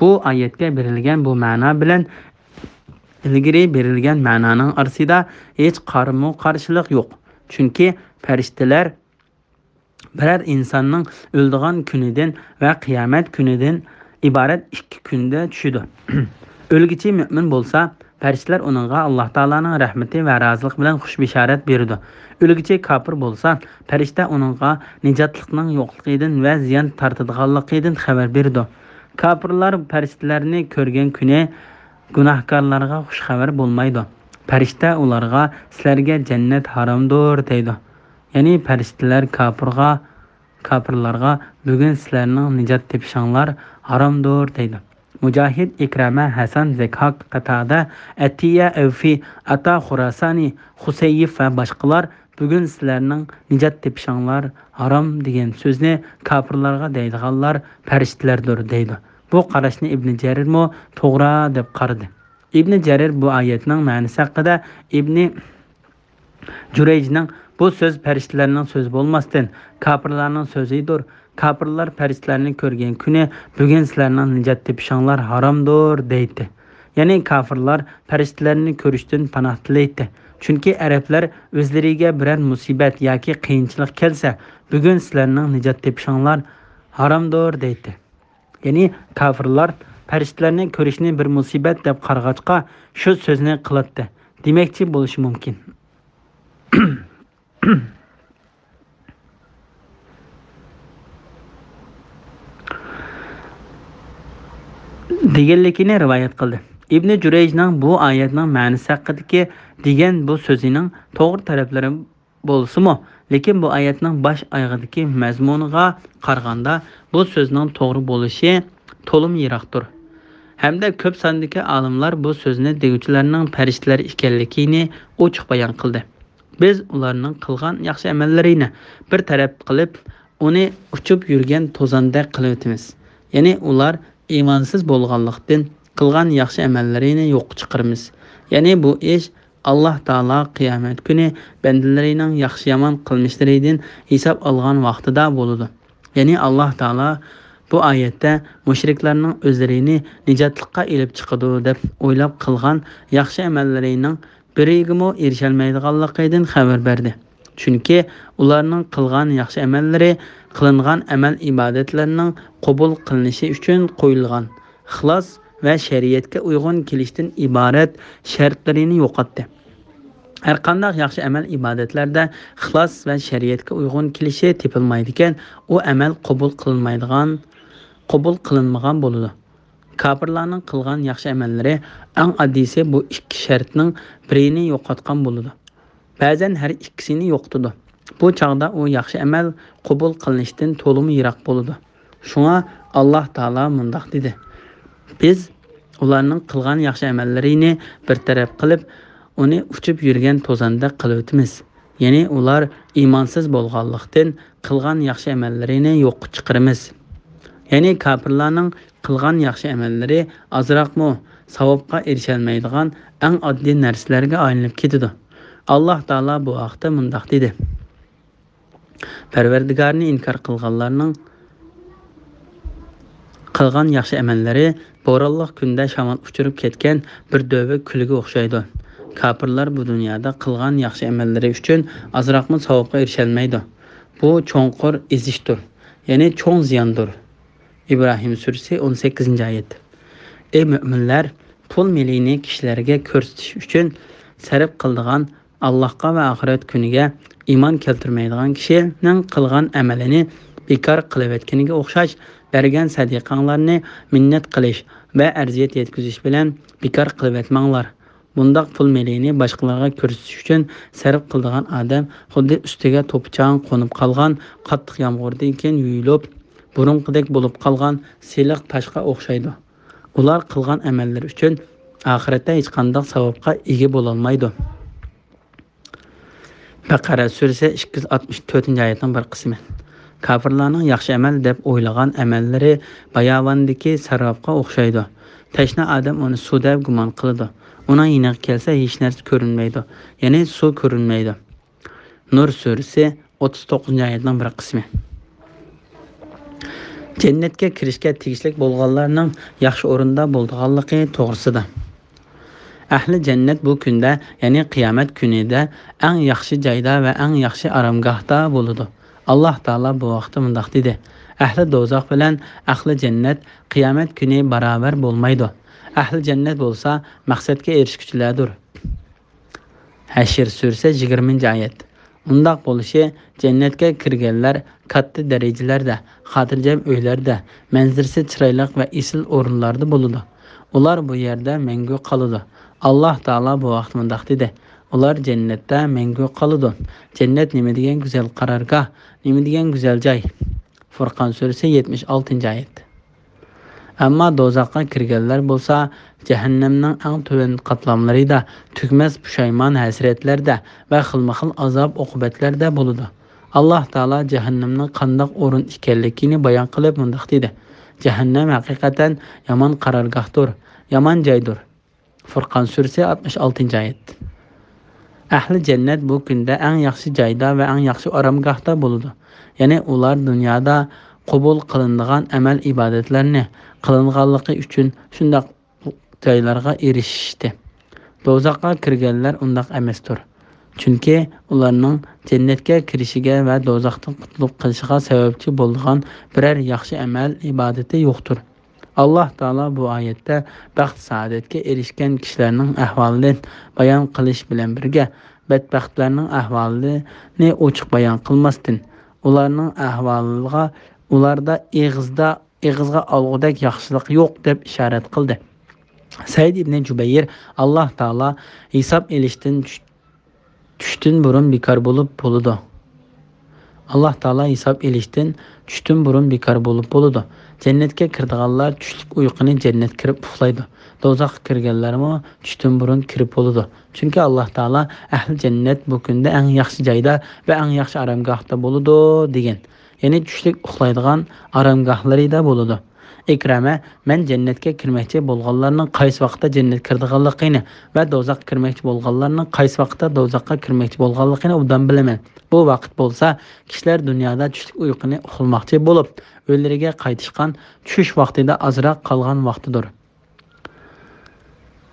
بۇ ئايەتكە بېرىلگەن بۇ مەنا بىلەن ئىلگىرى بېرىلگەن مەنانىڭ ئارىسىدا ھېچ قارىمۇ قارشىلىق يوق. چۈنكى پەرىشتىلەر بىرەر ئىنساننىڭ ئۆلىدىغان كۈنىدىن ۋە قىيامەت كۈنىدىن ئىبارەت ئىككى كۈندە چۈشىدۇ. ئۆلگۈچى مۆمىن بولسا، پەرىشتىلەر ئۇنىڭغا ئاللا تائالانىڭ رەھمىتى ۋە رازىلىقى بىلەن خۇش بېشارەت بېرىدۇ. ئۆلگۈچى كاپىر بولسا، پەرىشتە ئۇنىڭغا نىجاتلىقنىڭ يوقلۇقىدىن ۋە زىيان تارتىدىغانلىقىدىن خەۋەر بېرىدۇ. كاپىرلار پەرىشتىلەرنى كۆرگەن كۈنى گۇناھكارلارغا خۇش خەۋەر بولمايدۇ. پەرىشتە ئۇلارغا، سىلەرگە جەننەت ھارامدۇر، دەيدۇ. يەنى پەرىشتىلەر كاپىرغا، كاپىرلارغا، بۈگۈن سىلەرنىڭ نىجات تېپىشىڭلار ھارامدۇر، دەيدۇ. مۇجاھىد، ئىكرىمە، ھەسەن، زەھھاك، قاتادە، ئەتىيە، ئەۋفى، ئاتا خۇراسانى، خۇسەييىف ۋە باشقىلار، بۈگۈن سىلەرنىڭ نىجات تېپىشىڭلار ھارام دېگەن سۆزنى كاپىرلارغا دەيدىغانلار پەرىشتىلەردۇر دەيدۇ. بۇ قاراشنى ئىبنى جەرىرمۇ توغرا دەپ قارىدى. ئىبنى جەرىر بۇ ئايەتنىڭ مەنىسى ھەققىدە ئىبنى جۇرەيجنىڭ، بۇ سۆز پەرىشتىلەرنىڭ سۆزى بولماستىن، كاپىرلارنىڭ سۆزىدۇر. كاپىرلار پەرىشتىلەرنى كۆرگەن كۈنى، بۈگۈن سىلەرنىڭ نىجات تېپىشىڭلار ھارامدۇر، دەيتتى. يەنى كاپىرلار پەرىشتىلەرنى كۆرۈشتىن پاناھ تىلەيتتى. چۈنكى ئەرەبلەر ئۆزلىرىگە بىرەر مۇسىبەت ياكى قىيىنچىلىق كەلسە، بۈگۈن سىلەرنىڭ نىجات تېپىشىڭلار ھارامدۇر، دەيتتى. يەنى كاپىرلار پەرىشتىلەرنى كۆرۈشنى بىر مۇسىبەت دەپ قارىغاچقا، شۇ سۆزنى قىلاتتى دېمەكچى بولۇشى مۇمكىن. دېگەنلىكىنى رىۋايەت قىلدى. ئىبنى جۇرەيجنىڭ بۇ ئايەتنىڭ مەنىسى ھەققىدىكى دېگەن بۇ سۆزىنىڭ توغرا تەرەپلىرى بولسىمۇ، لېكىن بۇ ئايەتنىڭ باش ئايىغىدىكى مەزمۇنىغا قارىغاندا، بۇ سۆزنىڭ توغرا بولۇشى تولىمۇ يىراقتۇر. ھەمدە كۆپ ساندىكى ئالىملار بۇ سۆزنى دېگۈچىلەرنىڭ پەرىشتىلەر ئىكەنلىكىنى ئوچۇق بايان قىلدى. بىز ئۇلارنىڭ قىلغان ياخشى ئەمەللىرىنى بىر تەرەپ قىلىپ، ئۇنى ئۇچۇپ يۈرگەن توزاندەك قىلىۋېتىمىز. يەنى ئۇلار ئىمانسىز بولغانلىقتىن، قىلغان ياخشى ئەمەللىرىنى يوققا چىقىرىمىز. يەنى بۇ ئىش ئاللاھ تائالا قىيامەت كۈنى بەندىلىرىنىڭ ياخشى-يامان قىلمىشلىرىدىن ھېساب ئالغان ۋاقتىدا بولىدۇ. يەنى ئاللاھ تائالا بۇ ئايەتتە مۇشرىكلارنىڭ ئۆزلىرىنى نىجاتلىققا ئېلىپ چىقىدۇ دەپ ئويلاپ قىلغان ياخشى ئەمەللىرىنىڭ بىرىگىمۇ ئېرىشەلمەيدىغانلىقىدىن خەۋەر بەردى. چۈنكى ئۇلارنىڭ قىلغان ياخشى ئەمەللىرى قىلىنغان ئەمەل-ئىبادەتلەرنىڭ قوبۇل قىلىنىشى ئۈچۈن قويۇلغان ئىخلاس ۋە شەرىئەتكە ئۇيغۇن كېلىشتىن ئىبارەت شەرتلىرىنى يوقاتتى. ھەرقانداق ياخشى ئەمەل-ئىبادەتلەردە ئىخلاس ۋە شەرىئەتكە ئۇيغۇن كېلىشى تېپىلمايدىكەن، ئۇ ئەمەل قوبۇل قىلىنمايدىغان، قوبۇل قىلىنمىغان بولىدۇ. كاپىرلارنىڭ قىلغان ياخشى ئەمەللىرى ئەڭ ئاددىيسى بۇ ئىككى شەرتنىڭ بىرىنى يوقاتقان بولىدۇ. بەزەن ھەر ئىككىسىنى يوقىتىدۇ. بۇ چاغدا ئۇ ياخشى ئەمەل قوبۇل قىلىنىشتىن تولىمۇ يىراق بولىدۇ. شۇڭا ئاللاھ تائالا مۇنداق دېدى: بىز ئۇلارنىڭ قىلغان ياخشى ئەمەللىرىنى بىر تەرەپ قىلىپ، ئۇنى ئۇچۇپ يۈرگەن توزاندەك قىلىۋېتىمىز. يەنى ئۇلار ئىمانسىز بولغانلىقتىن، قىلغان ياخشى ئەمەللىرىنى يوققا چىقىرىمىز. يەنى كاپىرلارنىڭ قىلغان ياخشى ئەمەللىرى ئازراقمۇ ساۋابقا ئېرىشەلمەيدىغان ئەڭ ئاددىي نەرسىلەرگە ئايلىنىپ كېتىدۇ. ئاللاھ تائالا بۇ ھەقتە مۇنداق دېدى: پەرۋەردىگارنى ئىنكار قىلغانلارنىڭ قىلغان ياخشى ئەمەللىرى بورانلىق كۈندە شامال ئۇچۇرۇپ كەتكەن بىر دۆۋە كۈلگە ئوخشايدۇ. كاپىرلار بۇ دۇنيادا قىلغان ياخشى ئەمەللىرى ئۈچۈن ئازراقمۇ ساۋابقا ئېرىشەلمەيدۇ. بۇ چوڭقۇر ئېزىشتۇر، يەنى چوڭ زىياندۇر. ئىبراھىم سۈرىسى، ئون سەككىزىنچى ئايەت. ئەي مۆمىنلەر، پۇل مېلىنى كىشىلەرگە كۆرسىتىش ئۈچۈن سەرپ قىلىدىغان، ئاللاھقا ۋە ئاخىرەت كۈنىگە ئىمان كەلتۈرمەيدىغان كىشىنىڭ قىلغان ئەمىلىنى بىكار قىلىۋەتكىنىگە ئوخشاش، بەرگەن سەدىقەڭلارنى مىننەت قىلىش ۋە ئەزىيەت يەتكۈزۈش بىلەن بىكار قىلىۋەتمەڭلار. بۇنداق پۇل مېلىنى باشقىلارغا كۆرسىتىش ئۈچۈن سەرپ قىلىدىغان ئادەم خۇددى ئۈستىگە توپا-چاڭ قونۇپ قالغان قاتتىق يامغۇردىن كېيىن يۇيۇلۇپ، بۇرۇنقىدەك بولۇپ قالغان سىلىق تاشقا ئوخشايدۇ. ئۇلار قىلغان ئەمەللىرى ئۈچۈن ئاخىرەتتە ھېچقانداق ساۋابقا ئىگە بولالمايدۇ. بەقەرە سۈرىسى، ئىككى يۈز ئاتمىش تۆتىنچى ئايەتنىڭ بىر قىسمى. كاپىرلارنىڭ ياخشى ئەمەل دەپ ئويلىغان ئەمەللىرى باياۋاندىكى سەرابقا ئوخشايدۇ. تەشنا ئادەم ئۇنى سۇ دەپ گۇمان قىلىدۇ. ئۇنىڭ يېنىغا كەلسە، ھېچ نەرسە كۆرۈنمەيدۇ، يەنى سۇ كۆرۈنمەيدۇ. نۇر سۈرىسى، ئوتتۇز توققۇزىنچى ئايەتنىڭ بىر قىسمى. جەننەتكە كىرىشكە تېگىشلىك بولغانلارنىڭ ياخشى ئورۇندا بولىدىغانلىقى توغرىسىدا. ئەھلى جەننەت بۇ كۈندە، يەنى قىيامەت كۈنىدە ئەڭ ياخشى جايدا ۋە ئەڭ ياخشى ئارامگاھتا بولىدۇ. ئاللاھ تائالا بۇ ھەقتە مۇنداق دېدى: ئەھلى دوزاخ بىلەن ئەھلى جەننەت قىيامەت كۈنى باراۋەر بولمايدۇ. ئەھلى جەننەت بولسا مەقسەتكە ئېرىشكۈچىلەردۇر. ھەشر سۈرىسى، يىگىرمىنچى ئايەت. ئۇنداق بولۇشى، جەننەتكە كىرگەنلەر كاتتا دەرىجىلەردە، خاتىرجەم ئۆيلەردە، مەنزىرىسى چىرايلىق ۋە ئېسىل ئورۇنلاردا بولىدۇ. ئۇلار بۇ يەردە مەڭگۈ قالىدۇ. ئاللاھ تائالا بۇ ھەقتە مۇنداق دېدى: ئۇلار جەننەتتە مەڭگۈ قالىدۇ. جەننەت نېمە دېگەن گۈزەل قارارگاھ، نېمە دېگەن گۈزەل جاي. فۇرقان سۈرىسى، يەتمىش ئالتىنچى ئايەت. ئەمما دوزاخقا كىرگەنلەر بولسا جەھەننەمنىڭ ئەڭ تۆۋەن قاتلاملىرىدا، تۈگىمەس پۇشايمان-ھەسرەتلەردە ۋە خىلمۇخىل ئازاب-ئوقۇبەتلەردە بولىدۇ. ئاللاھ تائالا جەھەننەمنىڭ قانداق ئورۇن ئىكەنلىكىنى بايان قىلىپ مۇنداق دېدى: جەھەننەم ھەقىقەتەن يامان قارارگاھتۇر، يامان جايدۇر. فۇرقان سۈرىسى، ئاتمىش ئالتىنچى ئايەت. ئەھلى جەننەت بۇ كۈندە ئەڭ ياخشى جايدا ۋە ئەڭ ياخشى ئارامگاھتا بولىدۇ. يەنى ئۇلار دۇنيادا قوبۇل قىلىنىدىغان ئەمەل-ئىبادەتلەرنى قىلىنغانلىقى ئۈچۈن شۇنداق جايلارغا ئېرىشىشتى. دوزاخقا كىرگەنلەر ئۇنداق ئەمەستۇر. چۈنكى ئۇلارنىڭ جەننەتكە كىرىشىگە ۋە دوزاختىن قۇتۇلۇپ قېلىشىغا سەۋەبچى بولىدىغان بىرەر ياخشى ئەمەل-ئىبادىتى يوقتۇر. ئاللاھ تائالا بۇ ئايەتتە بەخت-سائادەتكە ئېرىشكەن كىشىلەرنىڭ ئەھۋالىدىن بايان قىلىش بىلەن بىرگە، بەتبەختلەرنىڭ ئەھۋالىنى ئوچۇق بايان قىلماستىن، ئۇلارنىڭ ئەھۋالىغا، ئۇلاردا ئېغىزدا، ئېغىزغا ئالغۇدەك ياخشىلىق يوق، دەپ ئىشارەت قىلدى. سەئىد ئىبنى جۇبەير، ئاللاھ تائالا ھېساب ئېلىشتىن چۈش-، چۈشتىن بۇرۇن بىكار بولۇپ بولىدۇ. ئاللاھ تائالا ھېساب ئېلىشتىن چۈشتىن بۇرۇن بىكار بولۇپ بولىدۇ. جەننەتكە كىرىدىغانلار چۈشلۈك ئۇيقۇنى جەننەت كىرىپ ئۇخلايدۇ. دوزاخقا كىرگەنلەرمۇ چۈشتىن بۇرۇن كىرىپ بولىدۇ. چۈنكى ئاللاھ تائالا ئەھلى جەننەت بۇ كۈندە ئەڭ ياخشى جايدا ۋە ئەڭ ياخشى ئارامگاھتا بولىدۇ، دېگەن. يەنى چۈشلۈك ئۇخلايدىغان ئارامگاھلىرىدا بولىدۇ. ئىكرەمە، مەن جەننەتكە كىرمەكچى بولغانلارنىڭ قايسى ۋاقىتتا جەننەتكە كىرىدىغانلىقىنى ۋە دوزاخقا كىرمەكچى بولغانلارنىڭ قايسى ۋاقىتتا دوزاخقا كىرمەكچى بولغانلىقىنى ئوبدان بىلىمەن. بۇ ۋاقىت بولسا كىشىلەر دۇنيادا چۈشلۈك ئۇيقۇنى ئۇخلىماقچى بولۇپ، ئۆيلىرىگە قايتىشقان چۈش ۋاقتىدا ئازراق قالغان ۋاقتىدۇر.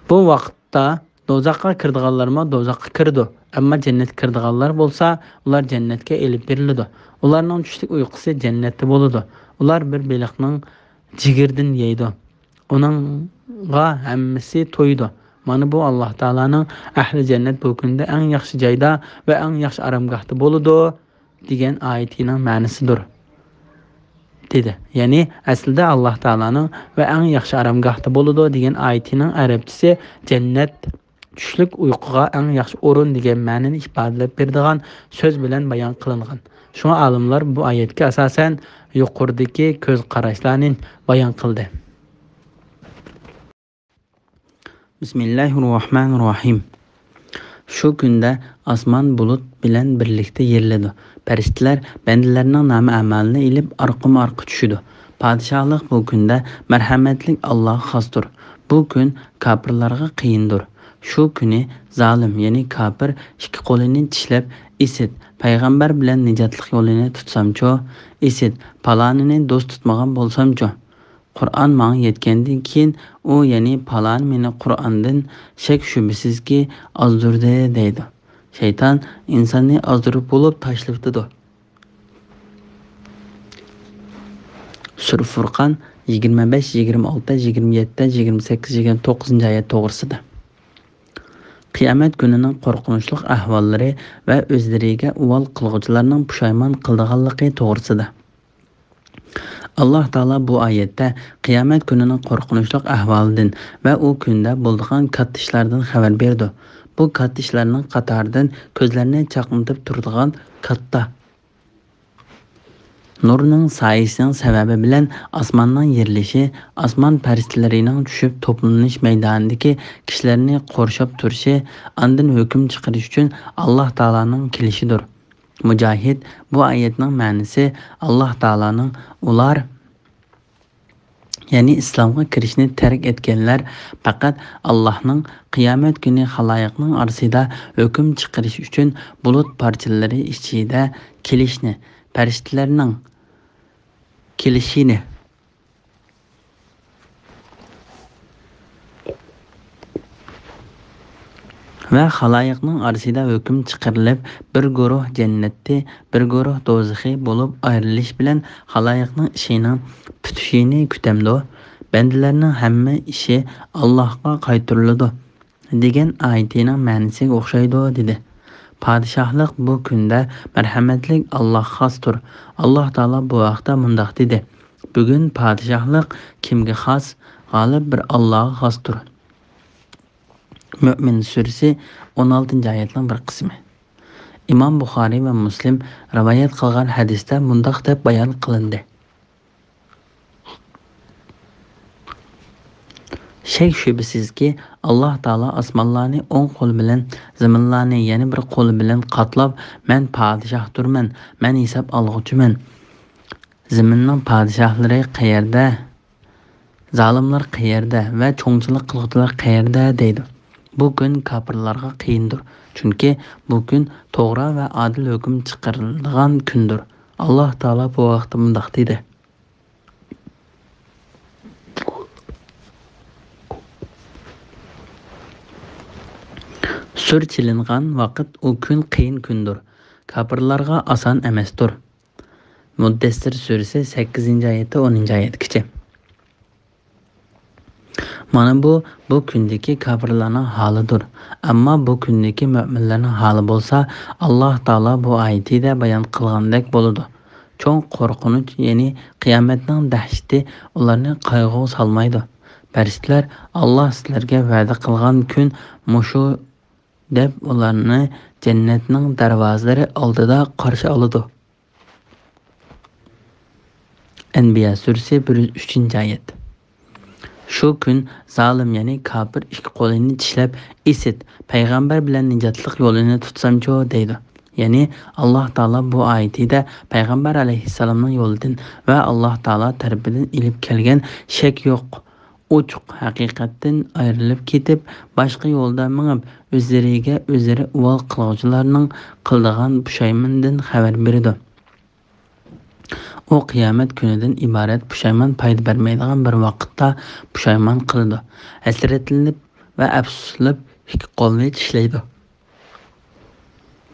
بۇ ۋاقىتتا دوزاخقا كىرىدىغانلارمۇ دوزاخقا كىرىدۇ، ئەمما جەننەتكە كىرىدىغانلار بولسا، ئۇلار جەننەتكە ئېلىپ بېرىلىدۇ. ئۇلارنىڭ چۈشلۈك ئۇيقۇسى جەننەتتە بولىدۇ. ئۇلار بىر بېلىقنىڭ جىگىرىدىن يەيدۇ. ئۇنىڭغا ھەممىسى تويىدۇ. مانا بۇ ئاللاھ تائالانىڭ ئەھلى جەننەت بۇ كۈندە ئەڭ ياخشى جايدا ۋە ئەڭ ياخشى ئارامگاھتا بولىدۇ، دېگەن ئايىتىنىڭ مەنىسىدۇر، دېدى. يەنى، ئەسلىدە ئاللاھ تائالانىڭ ۋە ئەڭ ياخشى ئارامگاھتا بولىدۇ دېگەن ئايىتىنىڭ ئەرەبچىسى جەننەت، چۈشلۈك ئۇيقۇغا ئەڭ ياخشى ئورۇن دېگەن مەنىنى ئىپادىلەپ بېرىدىغان سۆز بىلەن بايان قىلىنغان. شۇڭا ئالىملار بۇ ئايەتكە ئاساسەن يۇقىرىدىكى كۆز قاراشلارنى بايان قىلدى. بىسمىللاھىررەھمانىررەھىم. شۇ كۈندە ئاسمان بۇلۇت بىلەن بىرلىكتە يېرىلىدۇ. پەرىشتىلەر بەندىلەرنىڭ نامە-ئەمالىنى ئېلىپ ئارقىمۇ-ئارقا چۈشىدۇ. پادىشاھلىق بۇ كۈندە مەرھەمەتلىك ئاللاھقا خاستۇر. بۇ كۈن كاپىرلارغا قىيىندۇر. شۇ كۈنى زالىم، يەنى كاپىر ئىككى قولىنى چىشلەپ، ئىسىت، پەيغەمبەر بىلەن نىجاتلىق يولىنى تۇتسامچۇ؟ ئىسىت، پالانىنى دوست تۇتمىغان بولسامچۇ؟ قۇرئان ماڭا يەتكەندىن كېيىن، ئۇ، يەنى پالانى مېنى قۇرئاندىن شەك-شۈبھىسىزكى ئازدۇردى، دەيدۇ. شەيتان ئىنساننى ئازدۇرۇپ بولۇپ تاشلىۋېتىدۇ. سۈرە فۇرقان يىگىرمە بەش، يىگىرمە ئالتە، يىگىرمە يەتتە، يىگىرمە سەككىز، يىگىرمە توققۇزىنچى ئايەت توغرىسىدا. قىيامەت كۈنىنىڭ قورقۇنچلۇق ئەھۋاللىرى ۋە ئۆزلىرىگە ئۇۋال قىلغۇچىلارنىڭ پۇشايمان قىلىدىغانلىقى توغرىسىدا. ئاللاھ تائالا بۇ ئايەتتە قىيامەت كۈنىنىڭ قورقۇنچلۇق ئەھۋالىدىن ۋە ئۇ كۈندە بولىدىغان كاتتا ئىشلاردىن خەۋەر بېرىدۇ. بۇ كاتتا ئىشلارنىڭ قاتارىدىن كۆزلەرنى چاقنىتىپ تۇرىدىغان كاتتا نۇرنىڭ سايىسىنىڭ سەۋەبى بىلەن ئاسماننىڭ يېرىلىشى، ئاسمان پەرىشتىلىرىنىڭ چۈشۈپ توپلىنىش مەيدانىدىكى كىشىلەرنى قورشاپ تۇرۇشى، ئاندىن ھۆكۈم چىقىرىش ئۈچۈن ئاللاھ تائالانىڭ كېلىشىدۇر. مۇجاھىد، بۇ ئايەتنىڭ مەنىسى، ئاللاھ تائالانىڭ ئۇلار، يەنى ئىسلامغا كىرىشنى تەرك ئەتكەنلەر پەقەت ئاللاھنىڭ قىيامەت كۈنى خالايىقنىڭ ئارىسىدا ھۆكۈم چىقىرىش ئۈچۈن بۇلۇت پارچىلىرى ئىچىدە كېلىشنى، پەرىشتىلەرنىڭ كېلىشىنى، ۋە خالايىقنىڭ ئارىسىدا ھۆكۈم چىقىرىلىپ، بىر گۇرۇھ جەننەتتە، بىر گۇرۇھ دوزىخى بولۇپ ئايرىلىش بىلەن خالايىقنىڭ ئىشىنىڭ پۈتۈشىنى كۈتەمدۇ؟ بەندىلەرنىڭ ھەممە ئىشى ئاللاھقا قايتۇرۇلىدۇ، دېگەن ئايىتىنىڭ مەنىسىگە ئوخشايدۇ، دېدى. پادىشاھلىق بۇ كۈندە مەرھەمەتلىك ئاللاھقا خاستۇر. ئاللاھ تائالا بۇ ھەقتە مۇنداق دېدى: بۈگۈن پادىشاھلىق كىمگە خاس؟ غالىب بىر ئاللاھقا خاستۇر. مۆمىن سۈرىسى، ئون ئالتىنچى ئايەتنىڭ بىر قىسمى. ئىمام بۇخارىي ۋە مۇسلىم رىۋايەت قىلغان ھەدىستە مۇنداق دەپ بايان قىلىندى: شەك-شۈبھىسىزكى، ئاللاھ تائالا ئاسمانلارنى ئوڭ قولى بىلەن، زېمىنلارنى يەنە بىر قولى بىلەن قاتلاپ، مەن پادىشاھتۇرمەن، مەن ھېساب ئالغۇچىمەن. زېمىننىڭ پادىشاھلىرى قەيەردە؟ زالىملار قەيەردە ۋە چوڭچىلىق قىلغۇچىلار قەيەردە؟ دەيدۇ. بۇ كۈن كاپىرلارغا قىيىندۇر. چۈنكى بۇ كۈن توغرا ۋە ئادىل ھۆكۈم چىقىرىلىدىغان كۈندۇر. ئاللاھ تائالا بۇ ھەقتە مۇنداق دېدى. سۈر چېلىنغان ۋاقىت ئۇ كۈن قىيىن كۈندۇر. كاپىرلارغا ئاسان ئەمەستۇر. مۇددەسسىر سۈرىسى سەككىزىنچى ئايەتتە ئونىنچى ئايەتكىچە. مانا بۇ، بۇ كۈندىكى كاپىرلارنىڭ ھالىدۇر. ئەمما بۇ كۈندىكى مۆمىنلەرنىڭ ھالى بولسا، ئاللاھ تائالا بۇ ئايىتىدە بايان قىلغاندەك بولىدۇ. چوڭ قورقۇنچ، يەنى قىيامەتنىڭ دەھشىتى ئۇلارنى قايغۇغا سالمايدۇ. پەرىشتىلەر، «ئاللاھ سىلەرگە ۋەدە قىلغان كۈن مۇشۇ» دەپ، ئۇلارنى جەننەتنىڭ دەرۋازىلىرى ئالدىدا قارشى ئالىدۇ. ئەنبىيا سۈرىسى بىر يۈز ئۈچىنچى ئايەت. شۇ كۈن زالىم، يەنى كاپىر ئىككى قولىنى چىشلەپ، «ئىسىت، پەيغەمبەر بىلەن نىجاتلىق يولىنى تۇتسامچۇ؟» دەيدۇ. يەنى ئاللاھ تائالا بۇ ئايىتىدە پەيغەمبەر ئەلەيھىسسالامنىڭ يولىدىن ۋە ئاللاھ تائالا تەرىپىدىن ئېلىپ كەلگەن شەك يوق، ئوچۇق ھەقىقەتتىن ئايرىلىپ كېتىپ، باشقا يولدا مېڭىپ، ئۆزلىرىگە ئۆزلىرى ئۇۋال قىلغۇچىلارنىڭ قىلىدىغان پۇشايمىنىدىن خەۋەر بېرىدۇ. ئۇ قىيامەت كۈنىدىن ئىبارەت پۇشايمان پايدا بەرمەيدىغان بىر ۋاقىتتا پۇشايمان قىلىدۇ، ھەسرەتلىنىپ ۋە ئەپسۇسلىنىپ ئىككى قولىنى چىشلەيدۇ.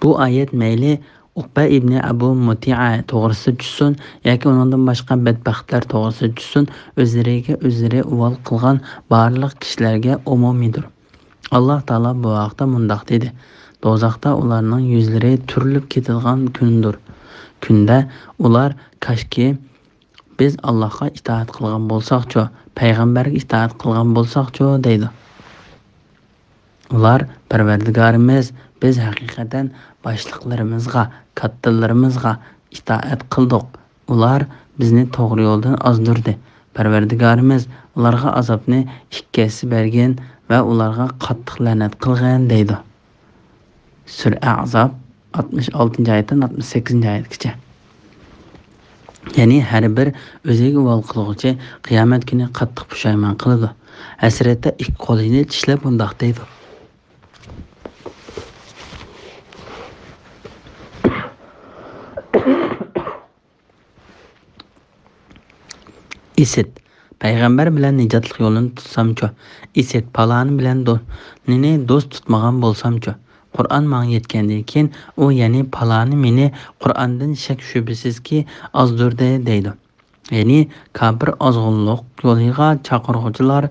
بۇ ئايەت مەيلى ئۇقبە ئىبنى ئەبۇ مۇتىئە توغرىسىدا چۈشسۇن ياكى ئۇنىڭدىن باشقا بەتبەختلەر توغرىسىدا چۈشسۇن، ئۆزلىرىگە ئۆزلىرى ئۇۋال قىلغان بارلىق كىشىلەرگە ئومۇمىيدۇر. ئاللاھ تائالا بۇ ھەقتە مۇنداق دېدى: «دوزاختا ئۇلارنىڭ يۈزلىرى تۈرۈلۈپ كېتىدىغان كۈندۇر. كۈندە ئۇلار، كاشكى بىز ئاللاھقا ئىتائەت قىلغان بولساقچۇ، پەيغەمبەرگە ئىتائەت قىلغان بولساقچۇ؟» دەيدۇ. ئۇلار، «پەرۋەردىگارىمىز، بىز ھەقىقەتەن باشلىقلىرىمىزغا، كاتتىلىرىمىزغا ئىتائەت قىلدۇق. ئۇلار بىزنى توغرا يولدىن ئازدۇردى. پەرۋەردىگارىمىز ئۇلارغا ئازابنى ئىككى ھەسسە بەرگىن ۋە ئۇلارغا قاتتىق لەنەت قىلغىن» دەيدۇ. سۈرە ئەھزاب، ئاتمىش ئالتىنچى ئايەتتىن ئاتمىش سەككىزىنچى ئايەتكىچە. يەنى ھەر بىر ئۆزىگە ئۇۋال قىلغۇچى قىيامەت كۈنى قاتتىق پۇشايمان قىلىدۇ. ھەسرەتتە ئىككى قولىنى چىشلەپ مۇنداق دەيدۇ: «ئىسىت، پەيغەمبەر بىلەن نىجاتلىق يولىنى تۇتسامچۇ؟ ئىسىت، پالانى بىلەن دو-، نىنى دوست تۇتمىغان بولسامچۇ؟ قۇرئان ماڭا يەتكەندىن كېيىن، ئۇ، يەنى پالانى مېنى قۇرئاندىن شەك-شۈبھىسىزكى ئازدۇردى» دەيدۇ. يەنى كاپىر ئازغۇنلۇق يولىغا چاقىرغۇچىلار،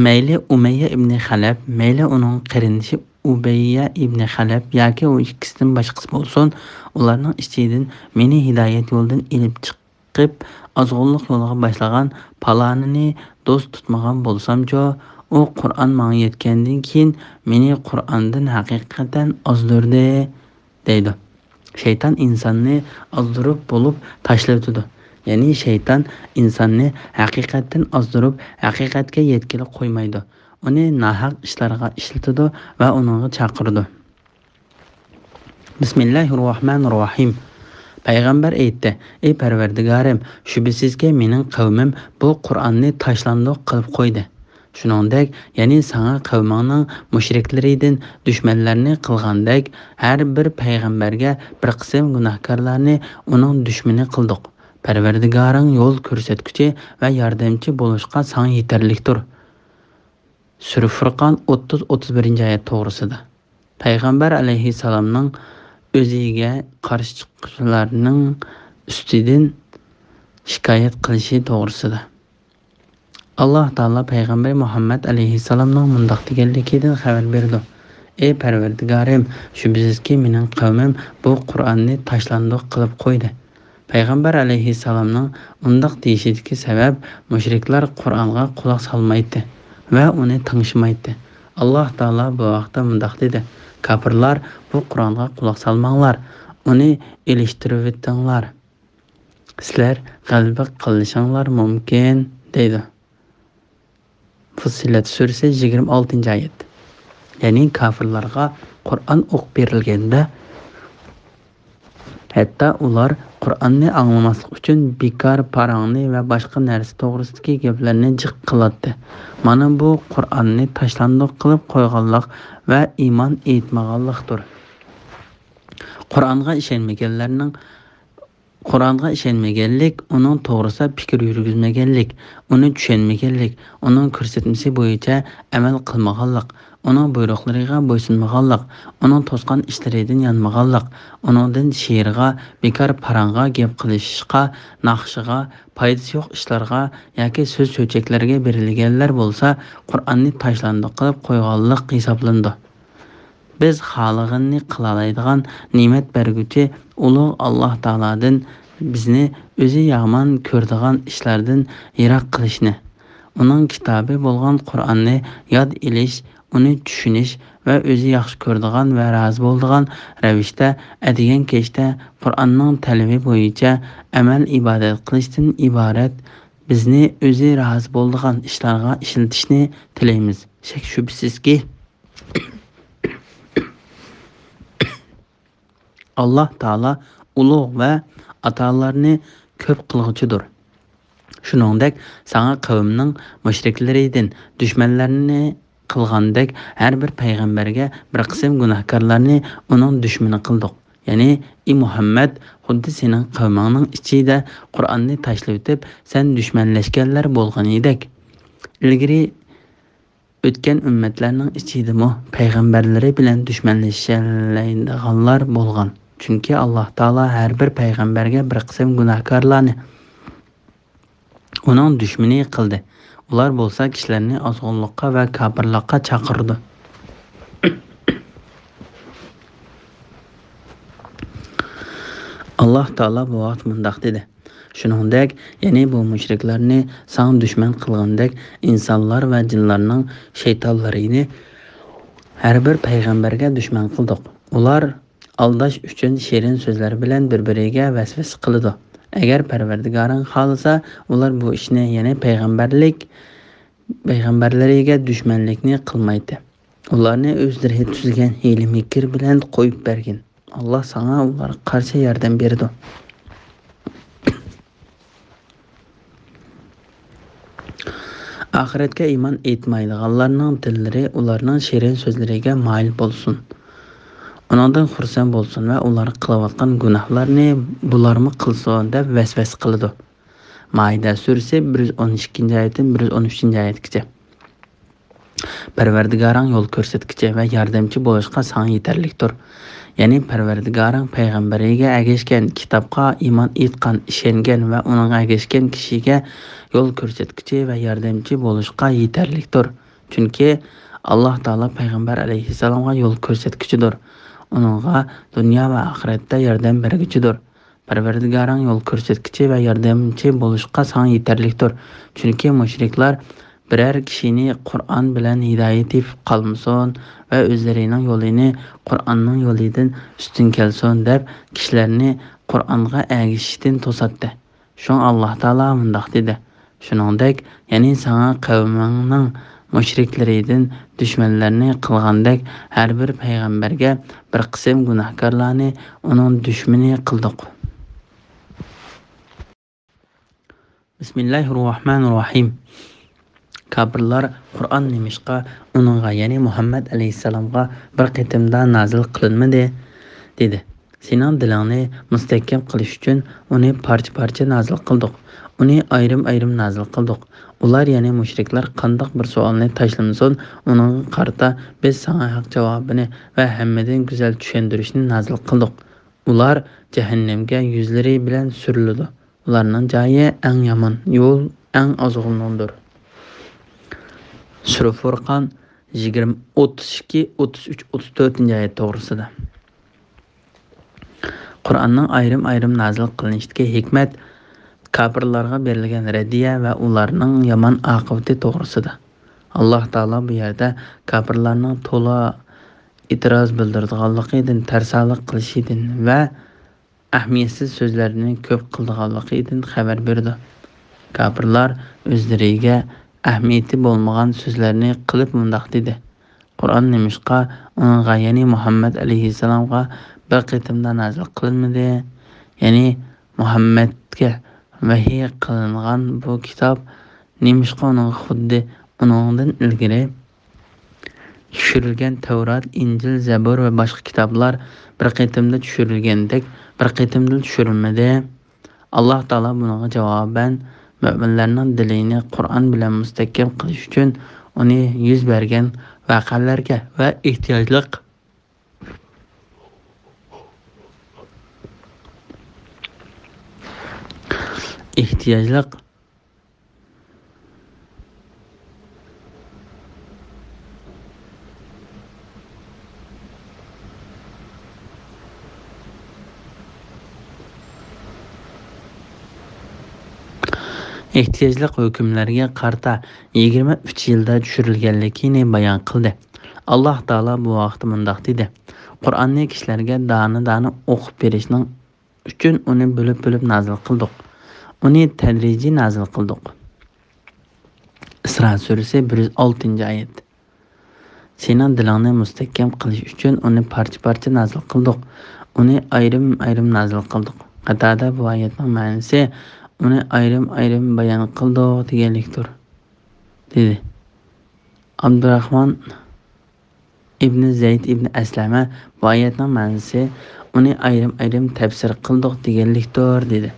مەيلى ئۇمەييە ئىبنى خەلەپ، مەيلى ئۇنىڭ قېرىندىشى ئۇبەييە ئىبنى خەلەپ ياكى ئۇ ئىككىسىدىن باشقىسى بولسۇن، ئۇلارنىڭ ئىچىدىن مېنى ھىدايەت يولىدىن ئېلىپ چىقىپ، ئازغۇنلۇق يولىغا باشلىغان پالانىنى دوست تۇتمىغان بولسامچۇ؟ ئۇ قۇرئان ماڭا يەتكەندىن كېيىن مېنى قۇرئاندىن ھەقىقەتەن ئازدۇردى. دەيدۇ. شەيتان ئىنساننى ئازدۇرۇپ بولۇپ تاشلىۋېتىدۇ. يەنى شەيتان ئىنساننى ھەقىقەتتىن ئازدۇرۇپ، ھەقىقەتكە يەتكىلى قويمايدۇ. ئۇنى ناھەق ئىشلارغا ئىشلىتىدۇ ۋە ئۇنىڭغا چاقىرىدۇ. بىسمىللاھىررەھمانىررەھىم. پەيغەمبەر ئېيتتى: «ئەي پەرۋەردىگارىم، شۈبھىسىزكى، مېنىڭ قەۋمىم بۇ قۇرئاننى تاشلاندۇق قىلىپ قويدى. شۇنىڭدەك، يەنى ساڭا قەۋمىڭنىڭ مۇشرىكلىرىدىن دۈشمەنلەرنى قىلغاندەك، ھەر بىر پەيغەمبەرگە بىر قىسىم گۇناھكارلارنى ئۇنىڭ دۈشمىنى قىلدۇق. پەرۋەردىگارىڭ يول كۆرسەتكۈچى ۋە ياردەمچى بولۇشقا ساڭا يېتەرلىكتۇر.» سۈرە فۇرقان، ئوتتۇز، ئوتتۇز بىرىنچى ئايەت توغرىسىدا. پەيغەمبەر ئەلەيھىسسالامنىڭ ئۆزىگە قارشى چىققۇچىلارنىڭ ئۈستىدىن شىكايەت قىلىشى توغرىسىدا. ئاللاھ تائالا پەيغەمبەر مۇھەممەد ئەلەيھىسسالامنىڭ مۇنداق دېگەنلىكىدىن خەۋەر بېرىدۇ: «ئەي پەرۋەردىگارىم، شۈبھىسىزكى، مېنىڭ قەۋمىم بۇ قۇرئاننى تاشلاندۇق قىلىپ قويدى.» پەيغەمبەر ئەلەيھىسسالامنىڭ ئۇنداق دېيىشىدىكى سەۋەب، مۇشرىكلار قۇرئانغا قۇلاق سالمايتتى ۋە ئۇنى تىڭشىمايتتى. ئاللاھ تائالا بۇ ھەقتە مۇنداق دېدى: «كاپىرلار، بۇ قۇرئانغا قۇلاق سالماڭلار، ئۇنى ئېلىشتۇرۇۋېتىڭلار. سىلەر غەلىبە قىلىشىڭلار مۇمكىن.» دەيدۇ. فۇسسىلەت سۈرىسى، يىگىرمە ئالتىنچى ئايەت. يەنى كاپىرلارغا قۇرئان ئوقۇپ بېرىلگەندە، ھەتتا ئۇلار قۇرئاننى ئاڭلىماسلىق ئۈچۈن بىكار پاراڭنى ۋە باشقا نەرسە توغرىسىدىكى گەپلەرنى جىق قىلاتتى. مانا بۇ قۇرئاننى تاشلاندۇق قىلىپ قويغانلىق ۋە ئىمان ئېيتمىغانلىقتۇر. قۇرئانغا ئىشەنمىگەنلەرنىڭ، قۇرئانغا ئىشەنمىگەنلىك، ئۇنىڭ توغرىسىدا پىكىر يۈرگۈزمىگەنلىك، ئۇنى چۈشەنمىگەنلىك، ئۇنىڭ كۆرسەتمىسى بويىچە ئەمەل قىلمىغانلىق، ئۇنىڭ بۇيرۇقلىرىغا بويسۇنمىغانلىق، ئۇنىڭ توسقان ئىشلىرىدىن يانمىغانلىق، ئۇنىڭدىن شېئىرغا، بىكار پاراڭغا، گەپ قىلىشىشقا، ناخشىغا، پايدىسى يوق ئىشلارغا ياكى سۆز-چۆچەكلەرگە بېرىلگەنلەر بولسا، قۇرئاننى تاشلاندۇق قىلىپ قويغانلىق ھېسابلىنىدۇ. بىز خالىغىنىنى قىلالايدىغان نېمەت بەرگۈچى ئۇلۇغ ئاللاھ تائالادىن بىزنى ئۆزى يامان كۆرىدىغان ئىشلاردىن يىراق قىلىشنى، ئۇنىڭ كىتابى بولغان قۇرئاننى ياد ئېلىش، ئۇنى چۈشىنىش ۋە ئۆزى ياخشى كۆرىدىغان ۋە رازى بولىدىغان رەۋىشتە ئەتىگەن كەچتە قۇرئاننىڭ تەلىپى بويىچە ئەمەل ئىبادەت قىلىشتىن ئىبارەت بىزنى ئۆزى رازى بولىدىغان ئىشلارغا ئىشلىتىشنى تىلەيمىز. شەك-شۈبھىسىزكى، ئاللاھ تائالا ئۇلۇغ ۋە ئاتالارنى كۆپ قىلغۇچىدۇر. شۇنىڭدەك ساڭا قەۋمنىڭ مۇشرىكلىرىدىن دۈشمەنلەرنى قىلغاندەك ھەر بىر پەيغەمبەرگە بىر قىسىم گۇناھكارلارنى ئۇنىڭ دۈشمىنى قىلدۇق. يەنى، ئى مۇھەممەد، خۇددى سېنىڭ قەۋمىڭنىڭ ئىچىدە قۇرئاننى تاشلىۋېتىپ سەن دۈشمەنلەشكەنلەر بولغىنىدەك. ئىلگىرى ئۆتكەن ئۈممەتلەرنىڭ ئىچىدىمۇ پەيغەمبەرلىرى بىلەن دۈشمەنلىشەلەيدىغانلار بولغان. چۈنكى ئاللاھ تائالا ھەر بىر پەيغەمبەرگە بىر قىسىم گۇناھكارلارنى ئۇنىڭ دۈشمىنى قىلدى. ئۇلار بولسا كىشىلەرنى ئازغۇنلۇققا ۋە كاپىرلىققا چاقىرىدۇ. ئاللاھ تائالا بۇ ۋاقىت مۇنداق دېدى: شۇنىڭدەك، يەنى بۇ مۇشرىكلارنى ساڭا دۈشمەن قىلغاندەك، ئىنسانلار ۋە جىنلارنىڭ شەيتانلىرىنى ھەر بىر پەيغەمبەرگە دۈشمەن قىلدۇق. ئۇلار ئالداش ئۈچۈن شېرىن سۆزلەر بىلەن بىر-بىرىگە ۋەسۋەسە قىلىدۇ. ئەگەر پەرۋەردىگارىڭ خالىسا، ئۇلار بۇ ئىشنى، يەنى پەيغەمبەرلىك، پەيغەمبەرلىرىگە دۈشمەنلىكنى قىلمايتتى. ئۇلارنى ئۆزلىرى تۈزگەن ھىيلە-مىكىر بىلەن قويۇپ بەرگىن. ئاللاھ ساڭا ئۇلارغا قارشى ياردەم بېرىدۇ. ئاخىرەتكە ئىمان ئېيتمايدىغانلارنىڭ دىللىرى ئۇلارنىڭ شېرىن سۆزلىرىگە مايىل بولسۇن. ئۇنىڭدىن خۇرسەن بولسۇن ۋە ئۇلار قىلىۋاتقان گۇناھلارنى بۇلارمۇ قىلسۇن دەپ ۋەسۋەسە قىلىدۇ. مائىدە سۈرىسى، بىر يۈز ئون ئىككىنچى ئايەتتىن بىر يۈز ئون ئۈچىنچى ئايەتكىچە. پەرۋەردىگارىڭ يول كۆرسەتكۈچى ۋە ياردەمچى بولۇشقا ساڭا يېتەرلىكتۇر. يەنى پەرۋەردىگارىڭ پەيغەمبىرىگە ئەگەشكەن، كىتابقا ئىمان ئېيتقان، ئىشەنگەن ۋە ئۇنىڭغا ئەگەشكەن كىشىگە يول كۆرسەتكۈچى ۋە ياردەمچى بولۇشقا يېتەرلىكتۇر. چۈنكى ئاللاھ تائالا پەيغەمبەر ئەلەيھىسسالامغا يول كۆرسەتكۈچىدۇر. ئۇنىڭغا دۇنيا ۋە ئاخىرەتتە ياردەم بەرگۈچىدۇر. پەرۋەردىگارىڭ يول كۆرسەتكۈچى ۋە ياردەمچى بولۇشقا ساڭا يېتەرلىكتۇر. چۈنكى مۇشرىكلار بىرەر كىشىنى قۇرئان بىلەن ھىدايەت تېپىپ قالمىسۇن ۋە ئۆزلىرىنىڭ يولىنى قۇرئاننىڭ يولىدىن ئۈستۈن كەلسۇن دەپ كىشىلەرنى قۇرئانغا ئەگىشىشتىن توساتتى. شۇڭا ئاللاھ تائالا مۇنداق دېدى: شۇنىڭدەك، يەنى ساڭا قەۋمىڭنىڭ مۇشرىكلىرىدىن دۈشمەنلەرنى قىلغاندەك ھەر بىر پەيغەمبەرگە بىر قىسىم گۇناھكارلارنى ئۇنىڭ دۈشمىنى قىلدۇق. بىسمىللاھىر راھمانىر راھىم. كاپىرلار: قۇرئان نېمىشقا ئۇنىڭغا، يەنى مۇھەممەد ئەلەيھىسسالامغا بىر قېتىمدا نازىل قىلىنمىدى؟ دېدى. سېنىڭ دىلىڭنى مۇستەھكەم قىلىش ئۈچۈن ئۇنى پارچە-پارچە نازىل قىلدۇق. ئۇنى ئايرىم-ئايرىم نازىل قىلدۇق. ئۇلار، يەنى مۇشرىكلار، قانداق بىر سوئالنى تاشلىمىسۇن، ئۇنىڭغا قارىتا بىز ساڭا ھەق جاۋابىنى ۋە ھەممىدىن گۈزەل چۈشەندۈرۈشنى نازىل قىلدۇق. ئۇلار جەھەننەمگە يۈزلىرى بىلەن سۈرۈلىدۇ. ئۇلارنىڭ جايى ئەڭ يامان، يول ئەڭ ئازغۇنلۇقتۇر. سۈرە فۇرقان، يىگىرمە، ئوتتۇز ئىككى، ئوتتۇز ئۈچ، ئوتتۇز تۆتىنچى ئايەت توغرىسىدا. قۇرئاننىڭ ئايرىم-ئايرىم نازىل قىلىنىشىدىكى ھېكمەت كاپىرلارغا بېرىلگەن رەددىيە ۋە ئۇلارنىڭ يامان ئاقىۋىتى توغرىسىدا. ئاللاھ تائالا بۇ يەردە كاپىرلارنىڭ تولا ئېتىراز بىلدۈرىدىغانلىقىدىن، تەرسالىق قىلىشىدىن ۋە ئەھمىيەتسىز سۆزلەرنى كۆپ قىلىدىغانلىقىدىن خەۋەر بېرىدۇ. كاپىرلار ئۆزلىرىگە ئەھمىيىتى بولمىغان سۆزلەرنى قىلىپ مۇنداق دېدى: «قۇرئان نېمىشقا ئۇنىڭغا، يەنى مۇھەممەد ئەلەيھىسسالامغا بىر قېتىمدا نازىل قىلىنمىدى؟» يەنى مۇھەممەدكە ۋەھىي قىلىنغان بۇ كىتاب نېمىشقا ئۇنىڭغا خۇددى ئۇنىڭدىن ئىلگىرى چۈشۈرۈلگەن تەۋرات، ئىنجىل، زەبۇر ۋە باشقا كىتابلار بىر قېتىمدا چۈشۈرۈلگەندەك بىر قېتىمدىلا چۈشۈرۈلمىدى؟ ئاللاھ تائالا بۇنىڭغا جاۋابەن مۆمىنلەرنىڭ دىلىنى قۇرئان بىلەن مۇستەھكەم قىلىش ئۈچۈن ئۇنى يۈز بەرگەن ۋەقەلەرگە ۋە ئېھتىياجلىق، ئېھتىياجلىق ئېھتىياجلىق ھۆكۈملەرگە قارىتا يىگىرمە ئۈچ يىلدا چۈشۈرۈلگەنلىكىنى بايان قىلدى. ئاللاھ تائالا بۇ ھەقتە مۇنداق دېدى: «قۇرئاننى كىشىلەرگە دانە-دانە ئوقۇپ بېرىشنىڭ ئۈچۈن ئۇنى بۆلۈپ-بۆلۈپ نازىل قىلدۇق. ئۇنى تەدرىجىي نازىل قىلدۇق.» ئىسرا سۈرىسى، بىر يۈز ئالتىنچى ئايەت. سېنىڭ دىلىڭنى مۇستەھكەم قىلىش ئۈچۈن ئۇنى پارچە-پارچە نازىل قىلدۇق. ئۇنى ئايرىم-ئايرىم نازىل قىلدۇق. قاتادە بۇ ئايەتنىڭ مەنىسى: «ئۇنى ئايرىم-ئايرىم بايان قىلدۇق» دېگەنلىكتۇر، دېدى. ئابدۇراخمان ئىبنى زەيد ئىبنى ئەسلەمە بۇ ئايەتنىڭ مەنىسى: «ئۇنى ئايرىم-ئايرىم تەپسىر قىلدۇق» دېگەنلىكتۇر، دېدى.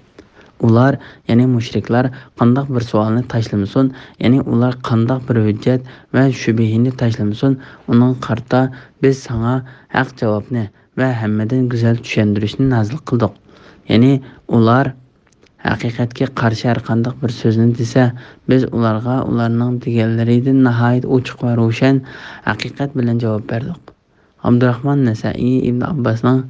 ئۇلار، يەنى مۇشرىكلار قانداق بىر سوئالنى تاشلىمىسۇن، يەنى ئۇلار قانداق بىر ھۆججەت ۋە شۈبھىنى تاشلىمىسۇن، ئۇنىڭغا قارىتا بىز ساڭا ھەق جاۋابنى ۋە ھەممىدىن گۈزەل چۈشەندۈرۈشنى نازىل قىلدۇق. يەنى ئۇلار ھەقىقەتكە قارشى ھەرقانداق بىر سۆزنى دېسە، بىز ئۇلارغا ئۇلارنىڭ دېگەنلىرىدىن ناھايىتى ئوچۇق ۋە روشەن ھەقىقەت بىلەن جاۋاب بەردۇق. ئابدۇراخمان نەسەئىي ئىبن ئابباسنىڭ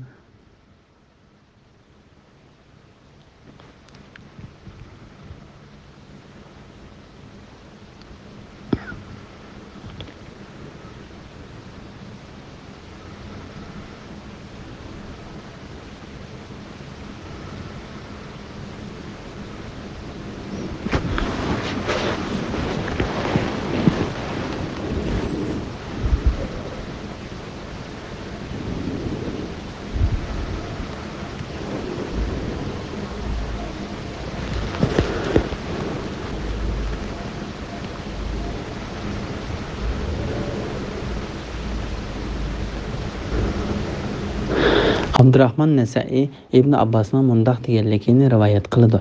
ئابدۇراخمان نەسەئىي ئىبن ئابباسنىڭ مۇنداق دېگەنلىكىنى رىۋايەت قىلىدۇ: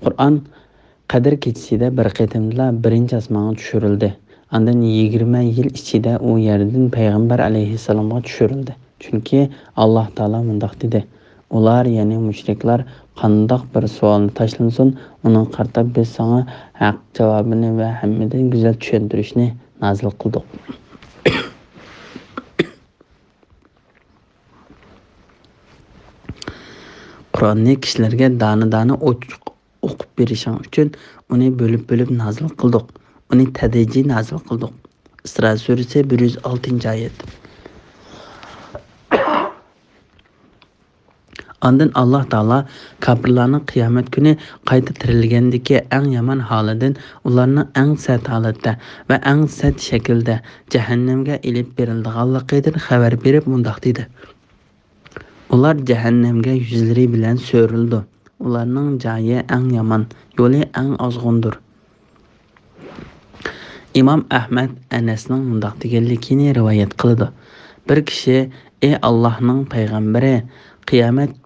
قۇرئان قەدىر كېچىسىدە بىر قېتىمدىلا بىرىنچى ئاسمانغا چۈشۈرۈلدى. ئاندىن يىگىرمە يىل ئىچىدە ئۇ يەردىن پەيغەمبەر ئەلەيھىسسالامغا چۈشۈرۈلدى. چۈنكى ئاللاھ تائالا مۇنداق دېدى: «ئۇلار، يەنى مۇشرىكلار قانداق بىر سوئالنى تاشلىمىسۇن، ئۇنىڭغا قارىتا بىز ساڭا ھەق جاۋابىنى ۋە ھەممىدىن گۈزەل چۈشەندۈرۈشنى نازىل قىلدۇق.» قۇرئاننى كىشىلەرگە دانە-دانە ئوچۇق ئوقۇپ بېرىشىڭ ئۈچۈن ئۇنى بۆلۈپ-بۆلۈپ نازىل قىلدۇق. ئۇنى تەدرىجىي نازىل قىلدۇق. ئىسرا سۈرىسى، بىر يۈز ئالتىنچى ئايەت. ئاندىن ئاللاھ تائالا كاپىرلارنىڭ قىيامەت كۈنى قايتا تىرىلگەندىكى ئەڭ يامان ھالىدىن، ئۇلارنىڭ ئەڭ سەت ھالەتتە ۋە ئەڭ سەت شەكىلدە جەھەننەمگە ئېلىپ بېرىلىدىغانلىقىدىن خەۋەر بېرىپ مۇنداق دېدى: ئۇلار جەھەننەمگە يۈزلىرى بىلەن سۆرىلىدۇ. ئۇلارنىڭ جايى ئەڭ يامان، يولى ئەڭ ئازغۇندۇر. ئىمام ئەھمەد ئەنەسنىڭ مۇنداق دېگەنلىكىنى رىۋايەت قىلىدۇ: بىر كىشى: «ئەي ئاللاھنىڭ پەيغەمبىرى، قىيامەت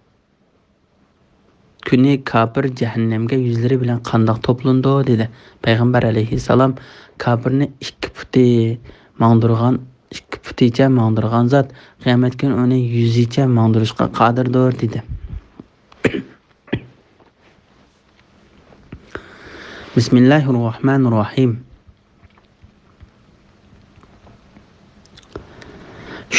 كۈنى كاپىر جەھەننەمگە يۈزلىرى بىلەن قانداق توپلىنىدۇ؟» دېدى. پەيغەمبەر ئەلەيھىسسالام: «كاپىرنى ئىككى پۇتى ماڭدۇرغان، ئىككى پۇتىچە ماڭدۇرغان زات قىيامەت كۈنى ئۇنى يۈزىچە ماڭدۇرۇشقا قادىردۇر» دېدى. بىسمىللاھىررەھمانىررەھىم.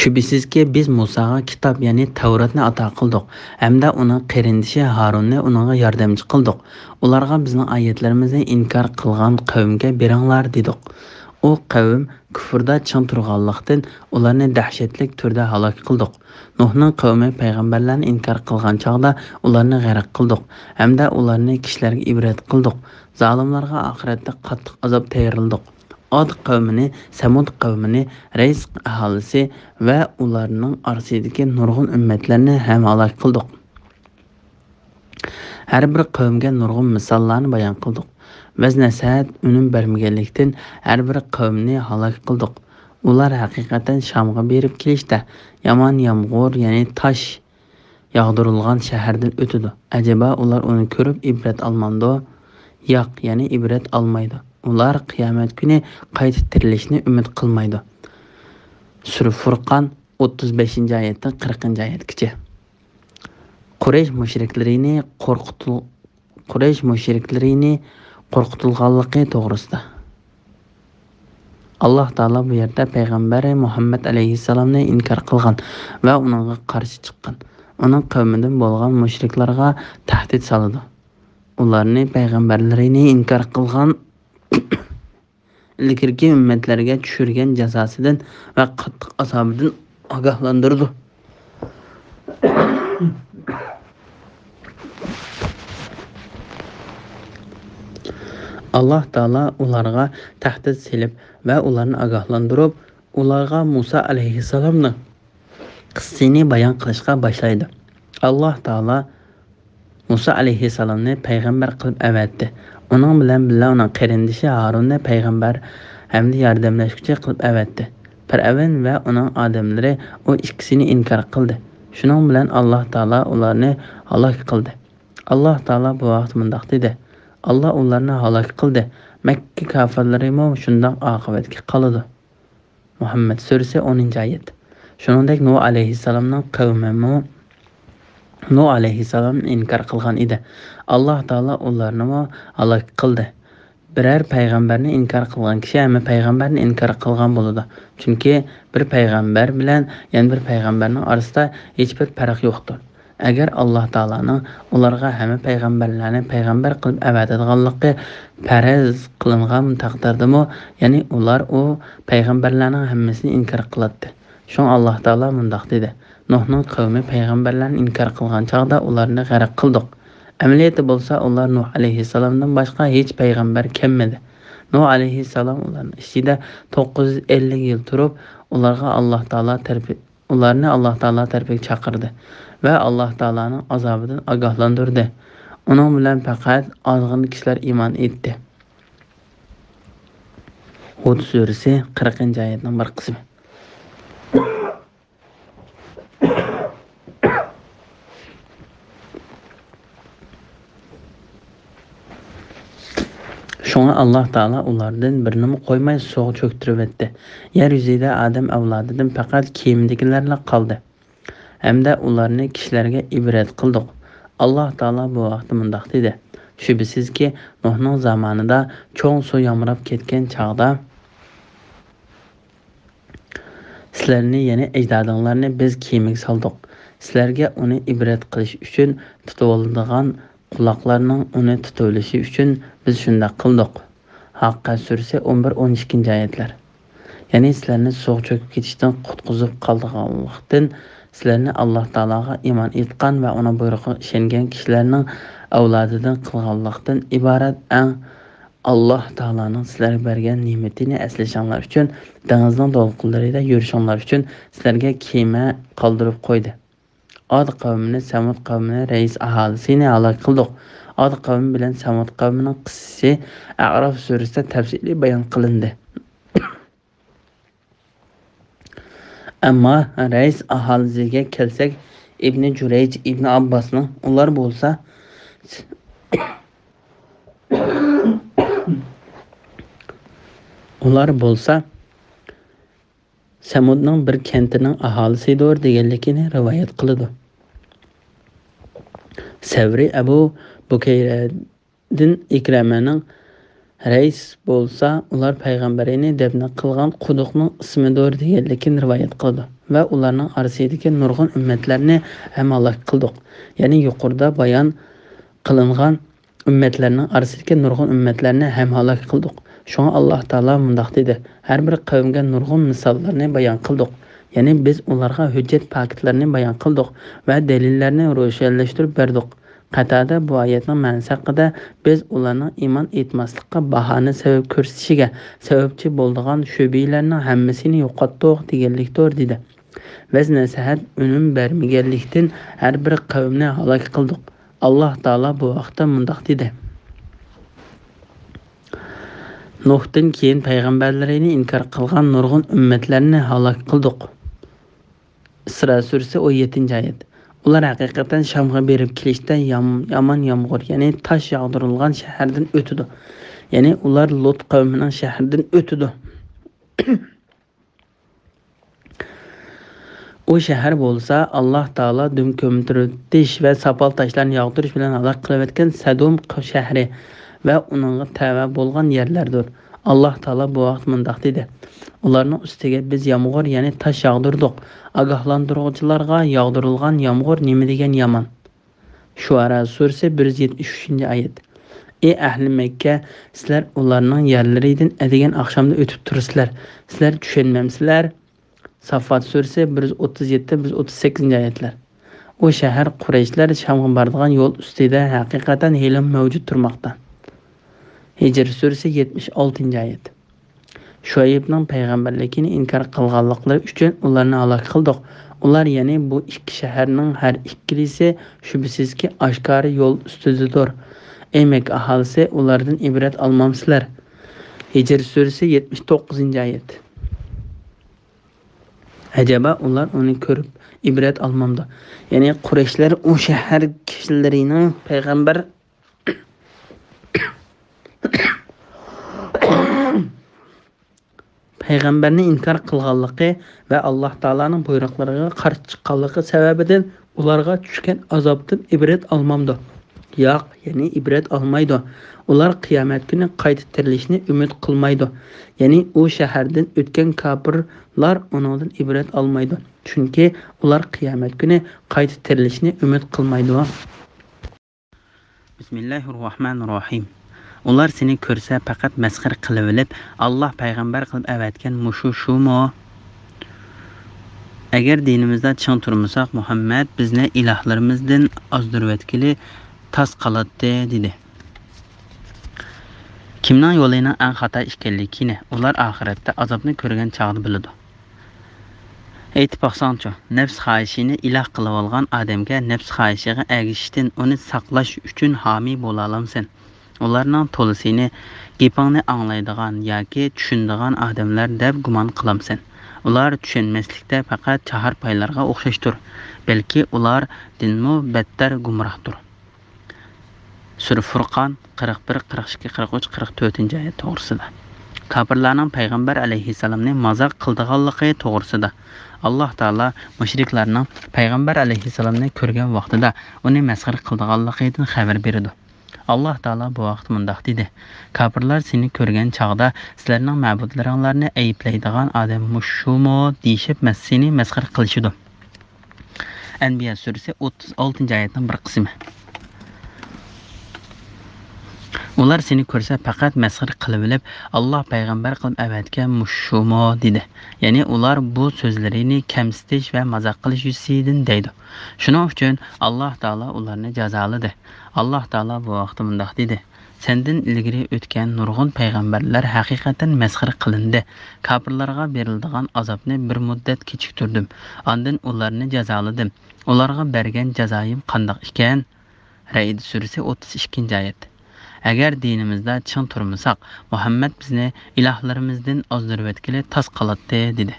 شۈبھىسىزكى، بىز مۇساغا كىتاب، يەنى تەۋراتنى ئاتا قىلدۇق ھەمدە ئۇنىڭ قېرىندىشى ھارۇننى ئۇنىڭغا ياردەمچى قىلدۇق. ئۇلارغا بىزنىڭ ئايەتلىرىمىزنى ئىنكار قىلغان قەۋمگە بېرىڭلار دېدۇق. ئۇ قەۋم كۇفردا چىڭ تۇرغانلىقتىن، ئۇلارنى دەھشەتلىك تۈردە ھالاك قىلدۇق. نۇھنىڭ قەۋمى پەيغەمبەرلەرنى ئىنكار قىلغان چاغدا، ئۇلارنى غەرق قىلدۇق ھەمدە ئۇلارنى كىشىلەرگە ئىبرەت قىلدۇق. زالىملارغا ئاخىرەتتە قاتتىق ئازاب تەييارلىدۇق. ئاد قەۋمىنى، سەمۇد قەۋمىنى، رەيس ئاھالىسى ۋە ئۇلارنىڭ ئارىسىدىكى نۇرغۇن ئۈممەتلەرنى ھەم ھالاك قىلدۇق. ھەر بىر قەۋمگە نۇرغۇن مىساللارنى بايان قىلدۇق. ۋەز-نەسىھەت ئۈنۈم بەرمىگەنلىكتىن، ھەر بىر قەۋمنى ھالاك قىلدۇق. ئۇلار ھەقىقەتەن شامغا بېرىپ كېلىشتە، يامان يامغۇر، يەنى تاش ياغدۇرۇلغان شەھەردىن ئۆتىدۇ. ئەجەبا، ئۇلار ئۇنى كۆرۈپ ئىبرەت ئالمامدۇ؟ ياق، يەنى ئىبرەت ئالمايدۇ. ئۇلار قىيامەت كۈنى قايتا تىرىلىشنى ئۈمىد قىلمايدۇ. سۈرە فۇرقان، ئوتتۇز بەشىنچى ئايەتتىن قىرىقىنچى ئايەتكىچە. قۇرەيش مۇشرىكلىرىنى قورقۇتۇل-، قۇرەيش مۇشرىكلىرىنى قورقۇتۇلغانلىقى توغرىسىدا. ئاللاھ تائالا بۇ يەردە پەيغەمبىرى مۇھەممەد ئەلەيھىسسالامنى ئىنكار قىلغان ۋە ئۇنىڭغا قارشى چىققان، ئۇنىڭ قەۋمىدىن بولغان مۇشرىكلارغا تەھدىت سالىدۇ. ئۇلارنى پەيغەمبەرلىرىنى ئىنكار قىلغان ئىلگىرىكى ئۈممەتلەرگە چۈشۈرگەن جازاسىدىن ۋە قاتتىق ئازابىدىن ئاگاھلاندۇرىدۇ. ئاللاھ تائالا ئۇلارغا تەھدىت سېلىپ ۋە ئۇلارنى ئاگاھلاندۇرۇپ، ئۇلارغا مۇسا ئەلەيھىسسالامنىڭ قىسسىسىنى بايان قىلىشقا باشلايدۇ. ئاللاھ تائالا مۇسا ئەلەيھىسسالامنى پەيغەمبەر قىلىپ ئەۋەتتى. ئۇنىڭ بىلەن بىللە ئۇنىڭ قېرىندىشى ھارۇننى پەيغەمبەر ھەمدە ياردەملەشكۈچى قىلىپ ئەۋەتتى. پىرئەۋن ۋە ئۇنىڭ ئادەملىرى ئۇ ئىككىسىنى ئىنكار قىلدى. شۇنىڭ بىلەن ئاللاھ تائالا ئۇلارنى ھالاك قىلدى. ئاللاھ تائالا بۇ ھەقتە مۇنداق دېدى: ئاللاھ ئۇلارنى ھالاك قىلدى. مەككە كاپىرلىرىمۇ شۇنداق ئاقىۋەتكە قالىدۇ. مۇھەممەد سۈرىسى، ئونىنچى ئايەت. شۇنىڭدەك نۇھ ئەلەيھىسسالامنىڭ قەۋمىمۇ نۇھ ئەلەيھىسسالامنى ئىنكار قىلغان ئىدى. ئاللاھ تائالا ئۇلارنىمۇ ھالاك قىلدى. بىرەر پەيغەمبەرنى ئىنكار قىلغان كىشى ھەممە پەيغەمبەرنى ئىنكار قىلغان بولىدۇ. چۈنكى بىر پەيغەمبەر بىلەن يەنە بىر پەيغەمبەرنىڭ ئارىسىدا ھېچبىر پەرق يوقتۇر. ئەگەر ئاللاھ تائالانىڭ ئۇلارغا ھەممە پەيغەمبەرلەرنى پەيغەمبەر قىلىپ ئەۋەتىدىغانلىقى پەرەز قىلىنغان تەقدىردىمۇ، يەنى ئۇلار ئۇ پەيغەمبەرلەرنىڭ ھەممىسىنى ئىنكار قىلاتتى. شۇڭا ئاللاھ تائالا مۇنداق دېدى: نۇھنىڭ قەۋمى پەيغەمبەرلەرنى ئىنكار قىلغان چاغدا ئۇلارنى غەرق قىلدۇق. ئەمەلىيەتتە بولسا ئۇلار نۇھ ئەلەيھىسسالامدىن باشقا ھېچ پەيغەمبەر كەلمىدى. نۇھ ئەلەيھىسسالام ئۇلارنىڭ ئىچىدە توققۇز يۈز ئەللىك يىل تۇرۇپ، ئۇلارغا ئاللاھ تائالا تەرىپى ئۇلارنى ئاللاھ تائالا تەرىپىگە چاقىردى ۋە ئاللاھ تائالانىڭ ئازابىدىن ئاگاھلاندۇردى. ئۇنىڭ بىلەن پەقەت ئازغىنە كىشىلەر ئىمان ئېيتتى. ھۇد سۈرىسى، قىرىقىنچى ئايەتنىڭ بىر قىسمى. شۇڭا ئاللاھ تائالا ئۇلاردىن بىرىنىمۇ قويماي سۇغا چۆكتۈرۈۋەتتى. يەر يۈزىدە ئادەم ئەۋلادىدىن پەقەت كېمىدىكىلەرلا قالدى. ھەمدە ئۇلارنى كىشىلەرگە ئىبرەت قىلدۇق. ئاللاھ تائالا بۇ ھەقتە مۇنداق دېدى: شۈبھىسىزكى، نۇھنىڭ زامانىدا چوڭ سۇ يامراپ كەتكەن چاغدا، سىلەرنى، يەنى ئەجدادىڭلارنى بىز كېمىگە سالدۇق. سىلەرگە ئۇنى ئىبرەت قىلىش ئۈچۈن تۇتۇۋالىدىغان قۇلاقلارنىڭ ئۇنى تۇتۇۋېلىشى ئۈچۈن بىز شۇنداق قىلدۇق. ھاققە سۈرىسى، ئون بىر، ئون ئىككىنچى ئايەتلەر. يەنى سىلەرنى سۇغا چۆكۈپ كېتىشتىن قۇتقۇزۇپ قالدۇرغانلىقتىن، سىلەرنى ئاللاھ تائالاغا ئىمان ئېيتقان ۋە ئۇنىڭ بۇيرۇقىغا ئىشەنگەن كىشىلەرنىڭ ئەۋلادىدىن قىلغانلىقتىن ئىبارەت ئەڭ ئاللاھ تائالانىڭ سىلەرگە بەرگەن نېمىتىنى ئەسلىشىڭلار ئۈچۈن، دېڭىزنىڭ دولقۇنلىرىدا يۈرۈشۈڭلار ئۈچۈن سىلەرگە كېمە قالدۇرۇپ قويدى. ئاد قەۋمىنى، سەمۇد قەۋمىنى، رەيس ئاھالىسىنى ھالاك قىلدۇق. ئاد قەۋمى بىلەن سەمۇد قەۋمىنىڭ قىسسىسى ئەئراف سۈرىسىدە تەپسىلىي بايان قىلىندى. ئەمما رەيس ئاھالىسىگە كەلسەك، ئىبنى جۇرەيج ئىبنى ئابباسنىڭ، ئۇلار بولسا، ئۇلار بولسا سەمۇدنىڭ بىر كەنتىنىڭ ئاھالىسىدۇر دېگەنلىكىنى رىۋايەت قىلىدۇ. سەۋرى ئەبۇ بۇكەيرە دىن ئىكرەمەنىڭ، رەيس بولسا ئۇلار پەيغەمبىرىنى دەپنە قىلغان قۇدۇقنىڭ ئىسمىدۇر دېگەنلىكىنى رىۋايەت قىلىدۇ ۋە ئۇلارنىڭ ئارىسىدىكى نۇرغۇن ئۈممەتلەرنى ھەم ھالاك قىلدۇق. يەنى يۇقىرىدا بايان قىلىنغان ئۈممەتلەرنىڭ ئارىسىدىكى نۇرغۇن ئۈممەتلەرنى ھەم ھالاك قىلدۇق. شۇڭا ئاللاھ تائالا مۇنداق دېدى: ھەر بىر قەۋمگە نۇرغۇن مىساللارنى بايان قىلدۇق. يەنى بىز ئۇلارغا ھۆججەت پاكىتلارنى بايان قىلدۇق ۋە دەلىللەرنى روشەنلەشتۈرۈپ بەردۇق. قەتادە بۇ ئايەتنىڭ مەنىسى ھەققىدە، بىز ئۇلارنىڭ ئىمان ئېيتماسلىققا باھانە سەۋەب كۆرسىتىشىگە سەۋەبچى بولىدىغان شۈبھىلەرنىڭ ھەممىسىنى يوقاتتۇق دېگەنلىكتۇر، دېدى. بىز نەسىھەت ئۈنۈم بەرمىگەنلىكتىن ھەر بىر قەۋمنى ھالاك قىلدۇق. ئاللاھ تائالا بۇ ھەقتە مۇنداق دېدى: نۇھتىن كېيىن پەيغەمبەرلىرىنى ئىنكار قىلغان نۇرغۇن ئۈممەتلەرنى ھالاك قىلدۇق. ئىسرا سۈرىسى، ئون يەتتىنچى ئايەت. ئۇلار ھەقىقەتەن شامغا بېرىپ كېلىشتە يام-، يامان يامغۇر، يەنى تاش ياغدۇرۇلغان شەھەردىن ئۆتىدۇ. يەنى ئۇلار لۇت قەۋمىنىڭ شەھىرىدىن ئۆتىدۇ. ئۇ شەھەر بولسا ئاللاھ تائالا دۈم كۆمتۈرۈۋېتىش ۋە ساپال تاشلارنى ياغدۇرۇش بىلەن ھالاك قىلىۋەتكەن سەدۇم شەھىرى ۋە ئۇنىڭغا تەۋە بولغان يەرلەردۇر. ئاللاھ تائالا بۇ ھەقتە مۇنداق دېدى: ئۇلارنىڭ ئۈستىگە بىز يامغۇر، يەنى تاش ياغدۇردۇق. ئاگاھلاندۇرغۇچىلارغا ياغدۇرۇلغان يامغۇر نېمە دېگەن يامان! شۇئەرا سۈرىسى، بىر يۈز يەتمىش ئۈچىنچى ئايەت. ئى ئەھلى مەككە، سىلەر ئۇلارنىڭ يەرلىرىدىن ئەتىگەن ئاخشامدا ئۆتۈپ تۇرىسىلەر. سىلەر چۈشەنمەمسىلەر؟ ساففات سۈرىسى، بىر يۈز ئوتتۇز يەتتە، بىر يۈز ئوتتۇز سەككىزىنچى ئايەتلەر. ئۇ شەھەر قۇرەيشلەر شامغا بارىدىغان يول ئۈستىدە ھەقىقەتەن ھېلىمۇ مەۋجۇت تۇرماقتا. ھىجر سۈرىسى، يەتمىش ئالتىنچى ئايەت. شۇئەيبنىڭ پەيغەمبەرلىكىنى ئىنكار قىلغانلىقلىرى ئۈچۈن ئۇلارنى ھالاك قىلدۇق. ئۇلار، يەنى بۇ ئىككى شەھەرنىڭ ھەر ئىككىلىسى شۈبھىسىزكى ئاشكارا يول ئۈستىدىدۇر. ئەي مەككە ئاھالىسى، ئۇلاردىن ئىبرەت ئالمامسىلەر؟ ھىجر سۈرىسى، يەتمىش توققۇزىنچى ئايەت. ئەجەبا، ئۇلار ئۇنى كۆرۈپ ئىبرەت ئالمامدۇ؟ يەنى قۇرەيشلەر ئۇ شەھەر كىشىلىرىنىڭ پەيغەمبەر پەيغەمبەرنى ئىنكار قىلغانلىقى ۋە ئاللاھ تائالانىڭ بۇيرۇقلىرىغا قارشى چىققانلىقى سەۋەبىدىن ئۇلارغا چۈشكەن ئازابتىن ئىبرەت ئالمامدۇ؟ ياق، يەنى ئىبرەت ئالمايدۇ. ئۇلار قىيامەت كۈنى قايتا تىرىلىشنى ئۈمىد قىلمايدۇ. يەنى ئۇ شەھەردىن ئۆتكەن كاپىرلار ئۇنىڭدىن ئىبرەت ئالمايدۇ. چۈنكى ئۇلار قىيامەت كۈنى قايتا تىرىلىشنى ئۈمىد قىلمايدۇ. بىسمىللاھىررەھمانىررەھىم. ئۇلار سېنى كۆرسە پەقەت مەسخىرە قىلىۋېلىپ، ئاللاھ پەيغەمبەر قىلىپ ئەۋەتكەن مۇشۇ شۇمۇ؟ ئەگەر دىنىمىزدا چىڭ تۇرمىساق، مۇھەممەد بىزنى ئىلاھلىرىمىزدىن ئازدۇرۇۋەتكىلى تاس قالاتتى، دېدى. كىمنىڭ يولىنىڭ ئەڭ خاتا ئىكەنلىكىنى ئۇلار ئاخىرەتتە ئازابنى كۆرگەن چاغدا بىلىدۇ. ئېيتىپ باقساڭچۇ، نەپس خاھىشىنى ئىلاھ قىلىۋالغان ئادەمگە نەپس خاھىشىغا ئەگىشىشتىن ئۇنى ساقلاش ئۈچۈن ھامىي بولالامسەن؟ ئۇلارنىڭ تولىسىنى گېپىڭنى ئاڭلايدىغان ياكى چۈشىنىدىغان ئادەملەر دەپ گۇمان قىلامسەن؟ ئۇلار چۈشەنمەسلىكتە پەقەت چاھارپايلارغا ئوخشاشتۇر، بەلكى ئۇلاردىنمۇ بەتتەر گۇمراھتۇر. سۈرە فۇرقان، قىرىق بىر، قىرىق ئىككى، قىرىق ئۈچ، قىرىق تۆتىنچى ئايەت توغرىسىدا. كاپىرلارنىڭ پەيغەمبەر ئەلەيھىسسالامنى مازاق قىلىدىغانلىقى توغرىسىدا ئاللاھ تائالا مۇشرىكلارنىڭ پەيغەمبەر ئەلەيھىسسالامنى كۆرگەن ۋاقتىدا ئۇنى مەسخىرە قىلىدىغانلىقىدىن خەۋەر بېرىدۇ. ئاللاھ تائالا بۇ ھەقتە مۇنداق دېدى: كاپىرلار سېنى كۆرگەن چاغدا سىلەرنىڭ مەبۇدلىرىڭلارنى ئەيىبلەيدىغان ئادەم مۇشۇمۇ دېيىشىپ مەس-، سېنى مەسخىرە قىلىشىدۇ. ئەنبىيا سۈرىسى، ئوتتۇز ئالتىنچى ئايەتنىڭ بىر قىسمى. ئۇلار سېنى كۆرسە پەقەت مەسخىرە قىلىۋېلىپ، ئاللاھ پەيغەمبەر قىلىپ ئەۋەتكەن مۇشۇمۇ دېدى. يەنى ئۇلار بۇ سۆزلىرىنى كەمسىتىش ۋە مازاق قىلىش يۈزىسىدىن دەيدۇ. شۇنىڭ ئۈچۈن ئاللاھ تائالا ئۇلارنى جازالىدى. ئاللاھ تائالا بۇ ھەقتە مۇنداق دېدى: سەندىن ئىلگىرى ئۆتكەن نۇرغۇن پەيغەمبەرلەر ھەقىقەتەن مەسخىرە قىلىندى. كاپىرلارغا بېرىلىدىغان ئازابنى بىر مۇددەت كېچىكتۈردۈم. ئاندىن ئۇلارنى جازالىدىم. ئۇلارغا بەرگەن جازايىم قانداق ئىكەن؟ رەئد سۈرىسى، ئوتتۇز ئىككىنچى ئايەت. ئەگەر دىنىمىزدا چىڭ تۇرمىساق، مۇھەممەد بىزنى ئىلاھلىرىمىزدىن ئازدۇرۇۋەتكىلى تاس قالاتتى، دېدى.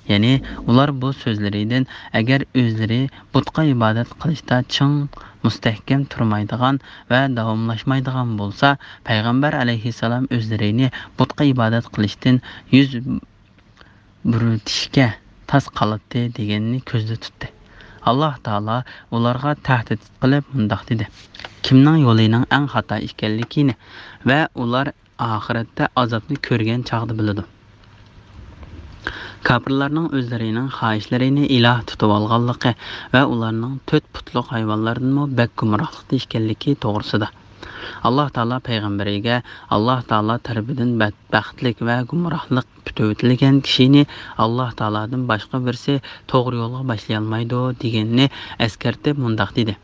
يەنى ئۇلار بۇ سۆزلىرىدىن، ئەگەر ئۆزلىرى بۇتقا ئىبادەت قىلىشتا چىڭ، مۇستەھكەم تۇرمايدىغان ۋە داۋاملاشمايدىغان بولسا، پەيغەمبەر ئەلەيھىسسالام ئۆزلىرىنى بۇتقا ئىبادەت قىلىشتىن يۈز بۇرۇتۇشكە تاس قالاتتى دېگەننى كۆزدە تۇتتى. ئاللاھ تائالا ئۇلارغا تەھدىت قىلىپ مۇنداق دېدى: كىمنىڭ يولىنىڭ ئەڭ خاتا ئىكەنلىكىنى ۋە ئۇلار ئاخىرەتتە ئازابنى كۆرگەن چاغدا بىلىدۇ. كاپىرلارنىڭ ئۆزلىرىنىڭ خاھىشلىرىنى ئىلاھ تۇتۇۋالغانلىقى ۋە ئۇلارنىڭ تۆت پۇتلۇق ھايۋانلاردىنمۇ بەك گۇمراھلىقتا ئىكەنلىكى توغرىسىدا. ئاللاھ تائالا پەيغەمبىرىگە، ئاللاھ تائالا تەرىپىدىن بەتبەختلىك ۋە گۇمراھلىق پۈتۈۋېتىلگەن كىشىنى ئاللاھ تائالادىن باشقا بىرسى توغرا يولغا باشلىيالمايدۇ دېگىنىنى ئەسكەرتىپ مۇنداق دېدى: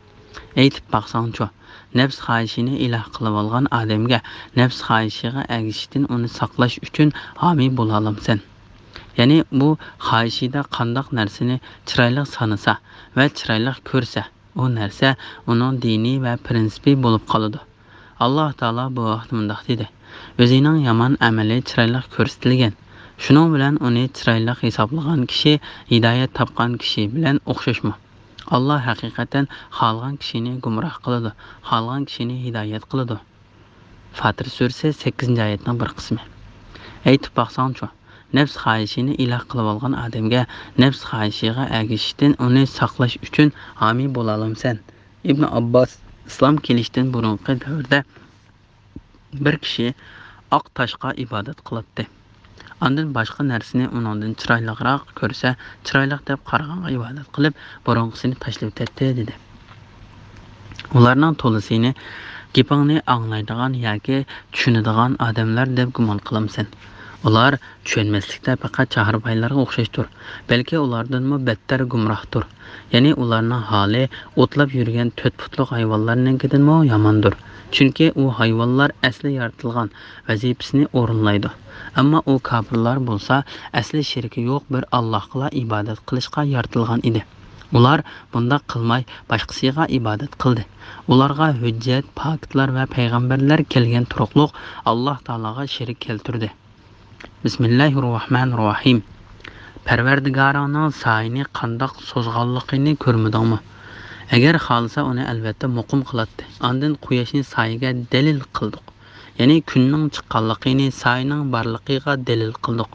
ئېيتىپ باقساڭچۇ، نەپس خاھىشىنى ئىلاھ قىلىۋالغان ئادەمگە نەپس خاھىشىغا ئەگىشىشتىن ئۇنى ساقلاش ئۈچۈن ھامىي بولالامسەن؟ يەنى بۇ خاھىشىدا قانداق نەرسىنى چىرايلىق سانىسا ۋە چىرايلىق كۆرسە، ئۇ نەرسە ئۇنىڭ دىنى ۋە پرىنسىپى بولۇپ قالىدۇ. ئاللاھ تائالا بۇ ھەقتە مۇنداق دېدى: ئۆزىنىڭ يامان ئەمىلى چىرايلىق كۆرسىتىلگەن، شۇنىڭ بىلەن ئۇنى چىرايلىق ھېسابلىغان كىشى ھىدايەت تاپقان كىشى بىلەن ئوخشاشمۇ؟ ئاللاھ ھەقىقەتەن خالىغان كىشىنى گۇمراھ قىلىدۇ، خالىغان كىشىنى ھىدايەت قىلىدۇ. فاتىر سۈرىسى، سەككىزىنچى ئايەتنىڭ بىر قىسمى. ئېيتىپ باقساڭچۇ، نەپس خاھىشىنى ئىلاھ قىلىۋالغان ئادەمگە نەپس خاھىشىغا ئەگىشىشتىن ئۇنى ساقلاش ئۈچۈن ھامىي بولالامسەن؟ ئىبن ئابباس ئىسلام كېلىشتىن بۇرۇنقى دەۋردە بىر كىشى ئاق تاشقا ئىبادەت قىلاتتى. ئاندىن باشقا نەرسىنى ئۇنىڭدىن چىرايلىقراق كۆرسە، چىرايلىق دەپ قارىغانغا ئىبادەت قىلىپ، بۇرۇنقىسىنى تاشلىۋېتەتتى، دېدى. ئۇلارنىڭ تولىسىنى گېپىڭنى ئاڭلايدىغان ياكى چۈشىنىدىغان ئادەملەر دەپ گۇمان قىلامسەن؟ ئۇلار چۈشەنمەسلىكتە پەقەت چاھاربايلارغا ئوخشاشتۇر، بەلكى ئۇلاردىنمۇ بەتتەر گۇمراھتۇر. يەنى ئۇلارنىڭ ھالى ئوتلاپ يۈرگەن تۆت پۇتلۇق ھايۋانلارنىڭكىدىنمۇ ياماندۇر. چۈنكى ئۇ ھايۋانلار ئەسلى يارىتىلغان ۋەزىپىسىنى ئورۇنلايدۇ. ئەمما ئۇ كاپىرلار بولسا ئەسلى شېرىكى يوق بىر ئاللاھقىلا ئىبادەت قىلىشقا يارىتىلغان ئىدى. ئۇلار بۇنداق قىلماي باشقىسىغا ئىبادەت قىلدى. ئۇلارغا ھۆججەت، پاكىتلار ۋە پەيغەمبەرلەر كەلگەن تۇرۇقلۇق ئاللاھ تائالاغا شېرىك كەلتۈردى. بىسمىللاھىررەھمانىررەھىم. پەرۋەردىگارىڭنىڭ سايىنى قانداق سوزغانلىقىنى كۆرمىدىڭمۇ؟ ئەگەر خالىسا ئۇنى ئەلۋەتتە مۇقىم قىلاتتى. ئاندىن قۇياشنى سايىگە دەلىل قىلدۇق. يەنى كۈننىڭ چىققانلىقىنى، سايىنىڭ بارلىقىغا دەلىل قىلدۇق.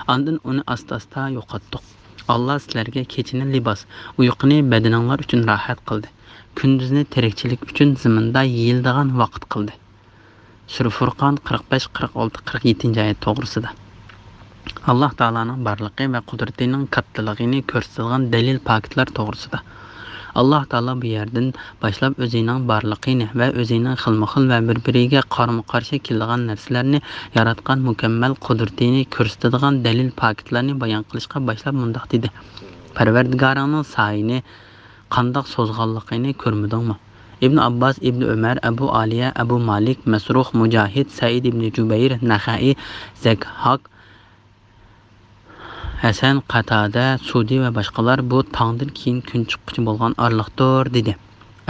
ئاندىن ئۇنى ئاستا-ئاستا يوقاتتۇق. ئاللاھ سىلەرگە كېچىنى لىباس، ئۇيقۇنى بەدىنىڭلار ئۈچۈن راھەت قىلدى. كۈندۈزنى تىرىكچىلىك ئۈچۈن زېمىندا يېيىلىدىغان ۋاقىت قىلدى. سۈرە فۇرقان قىرىق بەش، قىرىق ئالتە، قىرىق يەتتىنچى ئايەت توغرىسىدا. ئاللاھ تائالانىڭ بارلىقى ۋە قۇدرىتىنىڭ كاتتىلىقىنى كۆرسىتىدىغان دەلىل پاكىتلار توغرىسىدا. ئاللاھ تائالا بۇ يەردىن باشلاپ ئۆزىنىڭ بارلىقىنى ۋە ئۆزىنىڭ خىلمۇخىل ۋە بىر-بىرىگە قارىمۇقارشى كېلىدىغان نەرسىلەرنى ياراتقان مۇكەممەل قۇدرىتىنى كۆرسىتىدىغان دەلىل پاكىتلارنى بايان قىلىشقا باشلاپ مۇنداق دېدى: پەرۋەردىگارىڭنىڭ سايىنى قانداق سوزغانلىقىنى كۆرمىدىڭمۇ؟ ئىبن ئابباس، ئىبن ئۆمەر، ئەبۇ ئالىيە، ئەبۇ مالىك، مەسرۇق، مۇجاھىد، سەئىد ئىبن جۇبەير، نەخەئى، زەكھاك، ھەسەن، قاتادە، سۇدى ۋە باشقىلار بۇ تاڭدىن كېيىن كۈن چىققۇچە بولغان ئارىلىقتۇر، دېدى.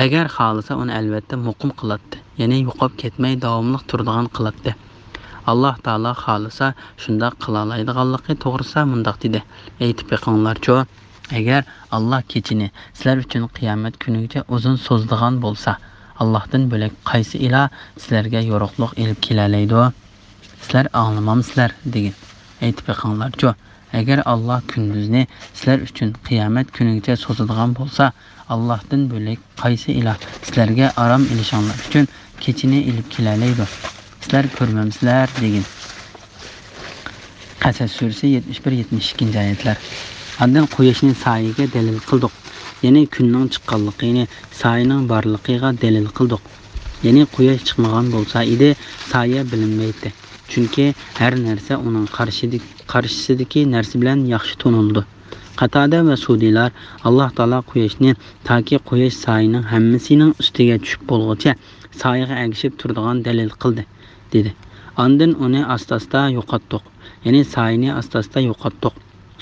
ئەگەر خالىسا ئۇنى ئەلۋەتتە مۇقىم قىلاتتى، يەنى يوقاپ كەتمەي داۋاملىق تۇرىدىغان قىلاتتى. ئاللاھ تائالا خالىسا شۇنداق قىلالايدىغانلىقى توغرىسىدا مۇنداق دېدى: ئېيتىپ بېقىڭلارچۇ، ئەگەر ئاللاھ كېچىنى سىلەر ئۈچۈن قىيامەت كۈنىگىچە ئۇزۇن سوزىدىغان بولسا، ئاللاھتىن بۆلەك قايسى ئىلاھ سىلەرگە يورۇقلۇق ئېلىپ كېلەلەيدۇ؟ سىلەر ئاڭلىمامسىلەر؟ دېگىن. ئېيتىپ بېقىڭلارچۇ، ئەگەر ئاللاھ كۈندۈزنى سىلەر ئۈچۈن قىيامەت كۈنىگىچە سوزىدىغان بولسا، ئاللاھتىن بۆلەك قايسى ئىلاھ سىلەرگە ئارام ئېلىشىڭلار ئۈچۈن كېچىنى ئېلىپ كېلەلەيدۇ؟ سىلەر كۆرمەمسىلەر؟ دېگىن. قەسەس سۈرىسى، يەتمىش بىر، يەتمىش ئىككىنچى ئايەتلەر. ئاندىن قۇياشنى سايىگە دەلىل قىلدۇق، يەنى كۈننىڭ چىققانلىقىنى، سايىنىڭ بارلىقىغا دەلىل قىلدۇق. يەنى قۇياش چىقمىغان بولسا ئىدى، سايە بىلىنمەيتتى. چۈنكى ھەر نەرسە ئۇنىڭ قارشىدىكى، قارشىسىدىكى نەرسە بىلەن ياخشى تونۇلىدۇ. قاتادە ۋە سۇدىلار، ئاللاھ تائالا قۇياشنى تاكى قۇياش سايىنىڭ ھەممىسىنىڭ ئۈستىگە چۈشۈپ بولغۇچە سايىغا ئەگىشىپ تۇرىدىغان دەلىل قىلدى، دېدى. ئاندىن ئۇنى ئاستا-ئاستا يوقاتتۇق، يەنى سايىنى ئاستا-ئاستا يوقاتتۇق.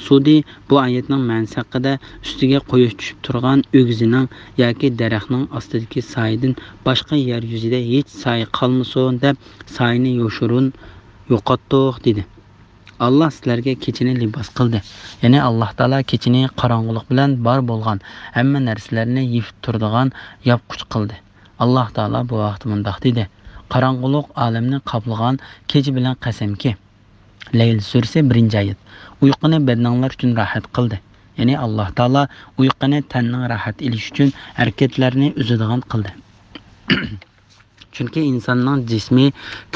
سۇدى بۇ ئايەتنىڭ مەنىسى ھەققىدە، ئۈستىگە قۇياش چۈشۈپ تۇرغان ئۆگزىنىڭ ياكى دەرەخنىڭ ئاستىدىكى سايىدىن باشقا يەر يۈزىدە ھېچ سايە قالمىسۇن دەپ، سايىنى يوشۇرۇن يوقاتتۇق، دېدى. ئاللاھ سىلەرگە كېچىنى لىباس قىلدى. يەنى ئاللاھ تائالا كېچىنى قاراڭغۇلۇق بىلەن بار بولغان ھەممە نەرسىلەرنى يېپىپ تۇرىدىغان ياپقۇچ قىلدى. ئاللاھ تائالا بۇ ھەقتە مۇنداق دېدى: قاراڭغۇلۇق ئالەمنى قاپلىغان كېچە بىلەن قەسەمكى. لەيل سۈرىسى، بىرىنچى ئايەت. ئۇيقۇنى بەدىنىڭلار ئۈچۈن راھەت قىلدى. يەنى ئاللاھ تائالا ئۇيقۇنى تەننىڭ راھەت ئېلىشى ئۈچۈن ھەرىكەتلەرنى ئۈزىدىغان قىلدى. چۈنكى ئىنساننىڭ جىسمى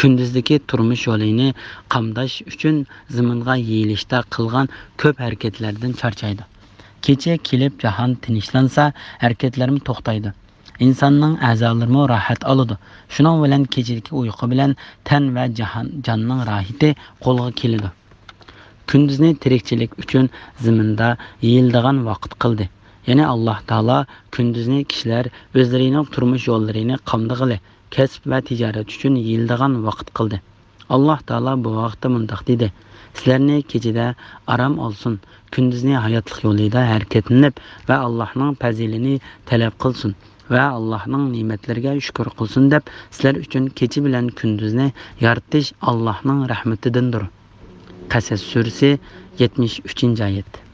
كۈندۈزدىكى تۇرمۇش يولىنى قامداش ئۈچۈن زېمىنغا يېيىلىشتا قىلغان كۆپ ھەرىكەتلەردىن چارچايدۇ. كېچە كېلىپ جاھان تىنچلانسا، ھەرىكەتلەرمۇ توختايدۇ. ئىنساننىڭ ئەزالىرىمۇ راھەت ئالىدۇ. شۇنىڭ بىلەن كېچىدىكى ئۇيقۇ بىلەن تەن ۋە جاھان، جاننىڭ راھىتى قولغا كېلىدۇ. كۈندۈزنى تىرىكچىلىك ئۈچۈن زېمىندا يېيىلىدىغان ۋاقىت قىلدى. يەنى ئاللاھ تائالا كۈندۈزنى كىشىلەر ئۆزلىرىنىڭ تۇرمۇش يوللىرىنى قامدىغىلى، كەسىپ ۋە تىجارەت ئۈچۈن يېيىلىدىغان ۋاقىت قىلدى. ئاللاھ تائالا بۇ ھەقتە مۇنداق دېدى: سىلەرنى كېچىدە ئارام ئالسۇن، كۈندۈزنى ھاياتلىق يولىدا ھەرىكەتلىنىپ ۋە ئاللاھنىڭ پەزىلىنى تەلەپ قىلسۇن ۋە ئاللاھنىڭ نېمەتلىرىگە شۈكۈر قىلسۇن دەپ، سىلەر ئۈچۈن كېچە بىلەن كۈندۈزنى يارىتىش ئاللاھنىڭ رەھمىتىدىندۇر. قەسەس سۈرىسى، يەتمىش ئۈچىنچى ئايەت.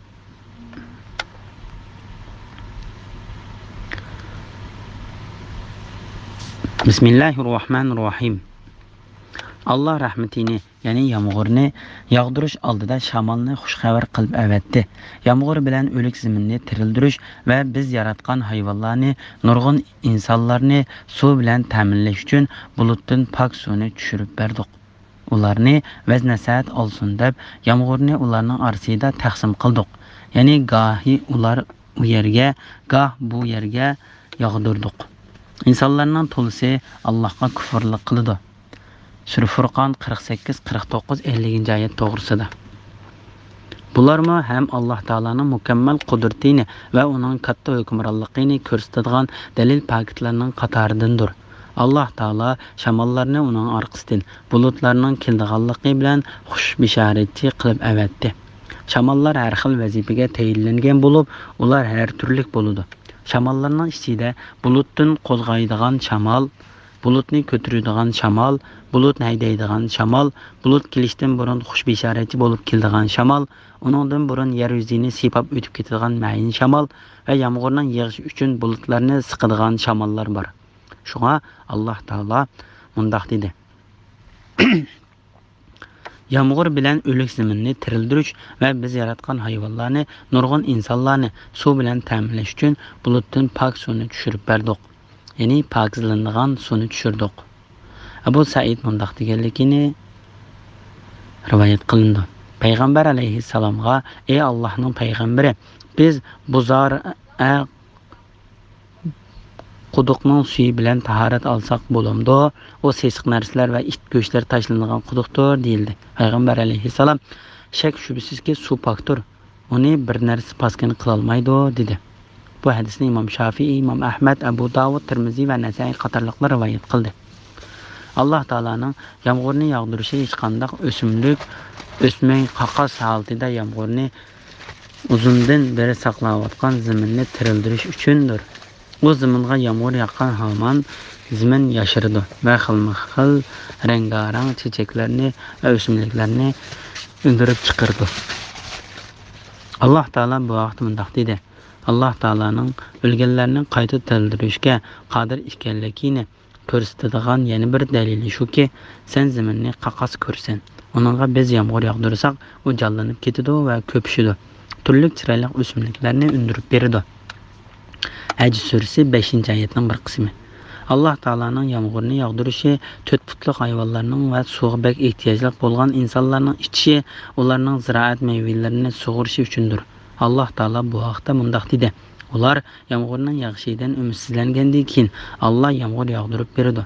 بىسمىللاھىررەھمانىررەھىم. ئاللاھ رەھمىتىنى، يەنى يامغۇرنى ياغدۇرۇش ئالدىدا شامالنى خۇش خەۋەر قىلىپ ئەۋەتتى. يامغۇر بىلەن ئۆلۈك زېمىننى تىرىلدۈرۈش ۋە بىز ياراتقان ھايۋانلارنى، نۇرغۇن ئىنسانلارنى سۇ بىلەن تەمىنلەش ئۈچۈن بۇلۇتتىن پاك سۇنى چۈشۈرۈپ بەردۇق. ئۇلارنى ۋەز-نەسىھەت ئالسۇن دەپ، يامغۇرنى ئۇلارنىڭ ئارىسىدا تەقسىم قىلدۇق. يەنى گاھى ئۇلار ئۇ يەرگە، گاھ بۇ يەرگە ياغدۇردۇق. ئىنسانلارنىڭ تولىسى ئاللاھقا كۇفرلۇق قىلىدۇ. سۈرە فۇرقان قىرىق سەككىز، قىرىق توققۇز، ئەللىكىنچى ئايەت توغرىسىدا. بۇلارمۇ ھەم ئاللاھ تائالانىڭ مۇكەممەل قۇدرىتىنى ۋە ئۇنىڭ كاتتا ھۆكۈمرانلىقىنى كۆرسىتىدىغان دەلىل پاكىتلارنىڭ قاتارىدىندۇر. ئاللاھ تائالا شاماللارنى ئۇنىڭ ئارقىسىدىن بۇلۇتلارنىڭ كېلىدىغانلىقى بىلەن خۇش بېشارەتچى قىلىپ ئەۋەتتى. شاماللار ھەر خىل ۋەزىپىگە تەيىنلەنگەن بولۇپ، ئۇلار ھەر تۈرلۈك بولىدۇ. شاماللارنىڭ ئىچىدە بۇلۇتتىن قوزغايدىغان شامال، بۇلۇتنى كۆتۈرىدىغان شامال، بۇلۇتنى ھەيدەيدىغان شامال، بۇلۇت كېلىشتىن بۇرۇن خۇش بېشارەتچى بولۇپ كېلىدىغان شامال، ئۇنىڭدىن بۇرۇن يەر يۈزىنى سىيپاپ ئۆتۈپ كېتىدىغان مەيىن شامال ۋە يامغۇرنىڭ يېغىشى ئۈچۈن بۇلۇتلارنى سىقىدىغان شاماللار بار. شۇڭا ئاللاھ تائالا مۇنداق دېدى: يامغۇر بىلەن ئۆلۈك زېمىننى تىرىلدۈرۈش ۋە بىز ياراتقان ھايۋانلارنى، نۇرغۇن ئىنسانلارنى سۇ بىلەن تەمىنلەش ئۈچۈن بۇلۇتتىن پاك سۇنى چۈشۈرۈپ بەردۇق. يەنى پاكىزلىنىدىغان سۇنى چۈشۈردۇق. ئەبۇ سەئىد مۇنداق دېگەنلىكىنى رىۋايەت قىلىنىدۇ. پەيغەمبەر ئەلەيھىسسالامغا: ئەي ئاللاھنىڭ پەيغەمبىرى، بىز بۇزار، ئە، قۇدۇقنىڭ سۈيى بىلەن تاھارەت ئالساق بولامدۇ؟ ئۇ سېسىق نەرسىلەر ۋە ئىت گۆشلىرى تاشلىنىدىغان قۇدۇقتۇر، دېيىلدى. پەيغەمبەر ئەلەيھىسسالام: شەك شۈبھىسىزكى، سۇ پاكتۇر. ئۇنى بىر نەرسە پاسكىنا قىلالمايدۇ، دېدى. بۇ ھەدىسنى ئىمام شافىئىي، ئىمام ئەھمەد، ئەبۇ داۋۇد، تىرمىزى ۋە نەسائىي قاتارلىقلار رىۋايەت قىلدى. ئاللاھ تائالانىڭ يامغۇرنى ياغدۇرۇشى ھېچقانداق ئۆسۈملۈك ئۆسمەي، قاقاس ھالىتىدە يامغۇرنى ئۇزۇندىن بېرى ساقلاۋاتقان زېمىننى تىرىلدۈرۈش ئۈچۈندۇر. ئۇ زېمىنغا يامغۇر ياغقان ھامان زېمىن ياشىرىدۇ ۋە خىلمۇ خىل رەڭگارەڭ چېچەكلەرنى ۋە ئۆسۈملۈكلەرنى ئۈندۈرۈپ چىقىرىدۇ. ئاللاھ تائالا بۇ ھەقتە مۇنداق دېدى: ئاللاھ تائالانىڭ ئۆلگەنلەرنى قايتا تىرىلدۈرۈشكە قادىر ئىكەنلىكىنى كۆرسىتىدىغان يەنە بىر دەلىلى شۇكى، سەن زېمىننى قاقاس كۆرىسەن. ئۇنىڭغا بىز يامغۇر ياغدۇرساق، ئۇ جانلىنىپ كېتىدۇ ۋە كۆپۈشىدۇ. تۈرلۈك چىرايلىق ئۆسۈملۈكلەرنى ئۈندۈرۈپ بېرىدۇ. ھەج سۈرىسى، بەشىنچى ئايەتنىڭ بىر قىسمى. ئاللاھ تائالانىڭ يامغۇرنى ياغدۇرۇشى تۆت پۇتلۇق ھايۋانلارنىڭ ۋە سۇغا بەك ئېھتىياجلىق بولغان ئىنسانلارنىڭ ئىچىشى، ئۇلارنىڭ زىرائەت مەيۋىلىرىنى سۇغىرىشى ئۈچۈندۇر. ئاللاھ تائالا بۇ ھەقتە مۇنداق دېدى: ئۇلار يامغۇرنىڭ يېغىشىدىن ئۈمىدسىزلەنگەندىن كېيىن، ئاللاھ يامغۇر ياغدۇرۇپ بېرىدۇ،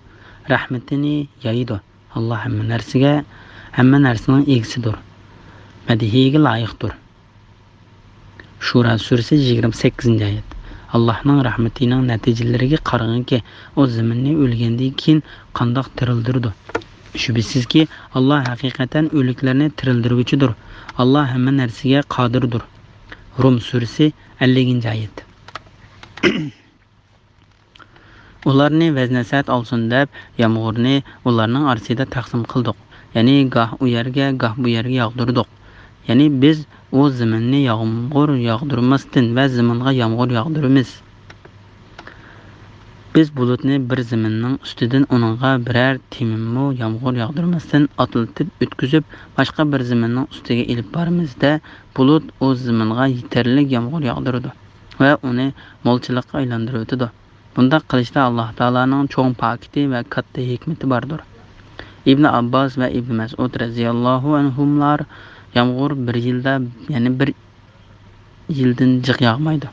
رەھمىتىنى يايىدۇ. ئاللاھ ھەممە نەرسىگە، ھەممە نەرسىنىڭ ئىگىسىدۇر. مەدھىيىگە لايىقتۇر. شۇرا سۈرىسى، يىگىرمە سەككىزىنچى ئايەت. ئاللاھنىڭ رەھمىتىنىڭ نەتىجىلىرىگە قارىغىنكى، ئۇ زېمىننى ئۆلگەندىن كېيىن قانداق تىرىلدۈرىدۇ؟ شۈبھىسىزكى، ئاللاھ ھەقىقەتەن ئۆلۈكلەرنى تىرىلدۈرگۈچىدۇر. ئاللاھ ھەممە نەرسىگە قادىردۇر. رۇم سۈرىسى، ئەللىكىنچى ئايەت. ئۇلارنى ۋەز-نەسىھەت ئالسۇن دەپ، يامغۇرنى ئۇلارنىڭ ئارىسىدا تەقسىم قىلدۇق. يەنى گاھ ئۇ يەرگە، گاھ بۇ يەرگە ياغدۇردۇق. يەنى بىز ئۇ زېمىننى يامغۇر ياغدۇرماستىن ۋە زېمىنغا يامغۇر ياغدۇرىمىز. بىز بۇلۇتنى بىر زېمىننىڭ ئۈستىدىن ئۇنىڭغا بىرەر تېمىممۇ يامغۇر ياغدۇرماستىن ئاتلىتىپ ئۆتكۈزۈپ، باشقا بىر زېمىننىڭ ئۈستىگە ئېلىپ بارىمىز-دە، بۇلۇت ئۇ زېمىنغا يېتەرلىك يامغۇر ياغدۇرىدۇ ۋە ئۇنى مولچىلىققا ئايلاندۇرۇۋېتىدۇ. بۇنداق قىلىشتا ئاللاھ تائالانىڭ چوڭ پاكىتى ۋە كاتتا ھېكمىتى باردۇر. ئىبنى ئابباس ۋە ئىبنى مەسئۇد رەزىياللاھۇ ئەنھۇملار: يامغۇر بىر يىلدا يەنە بىر يىلدىن جىق ياغمايدۇ.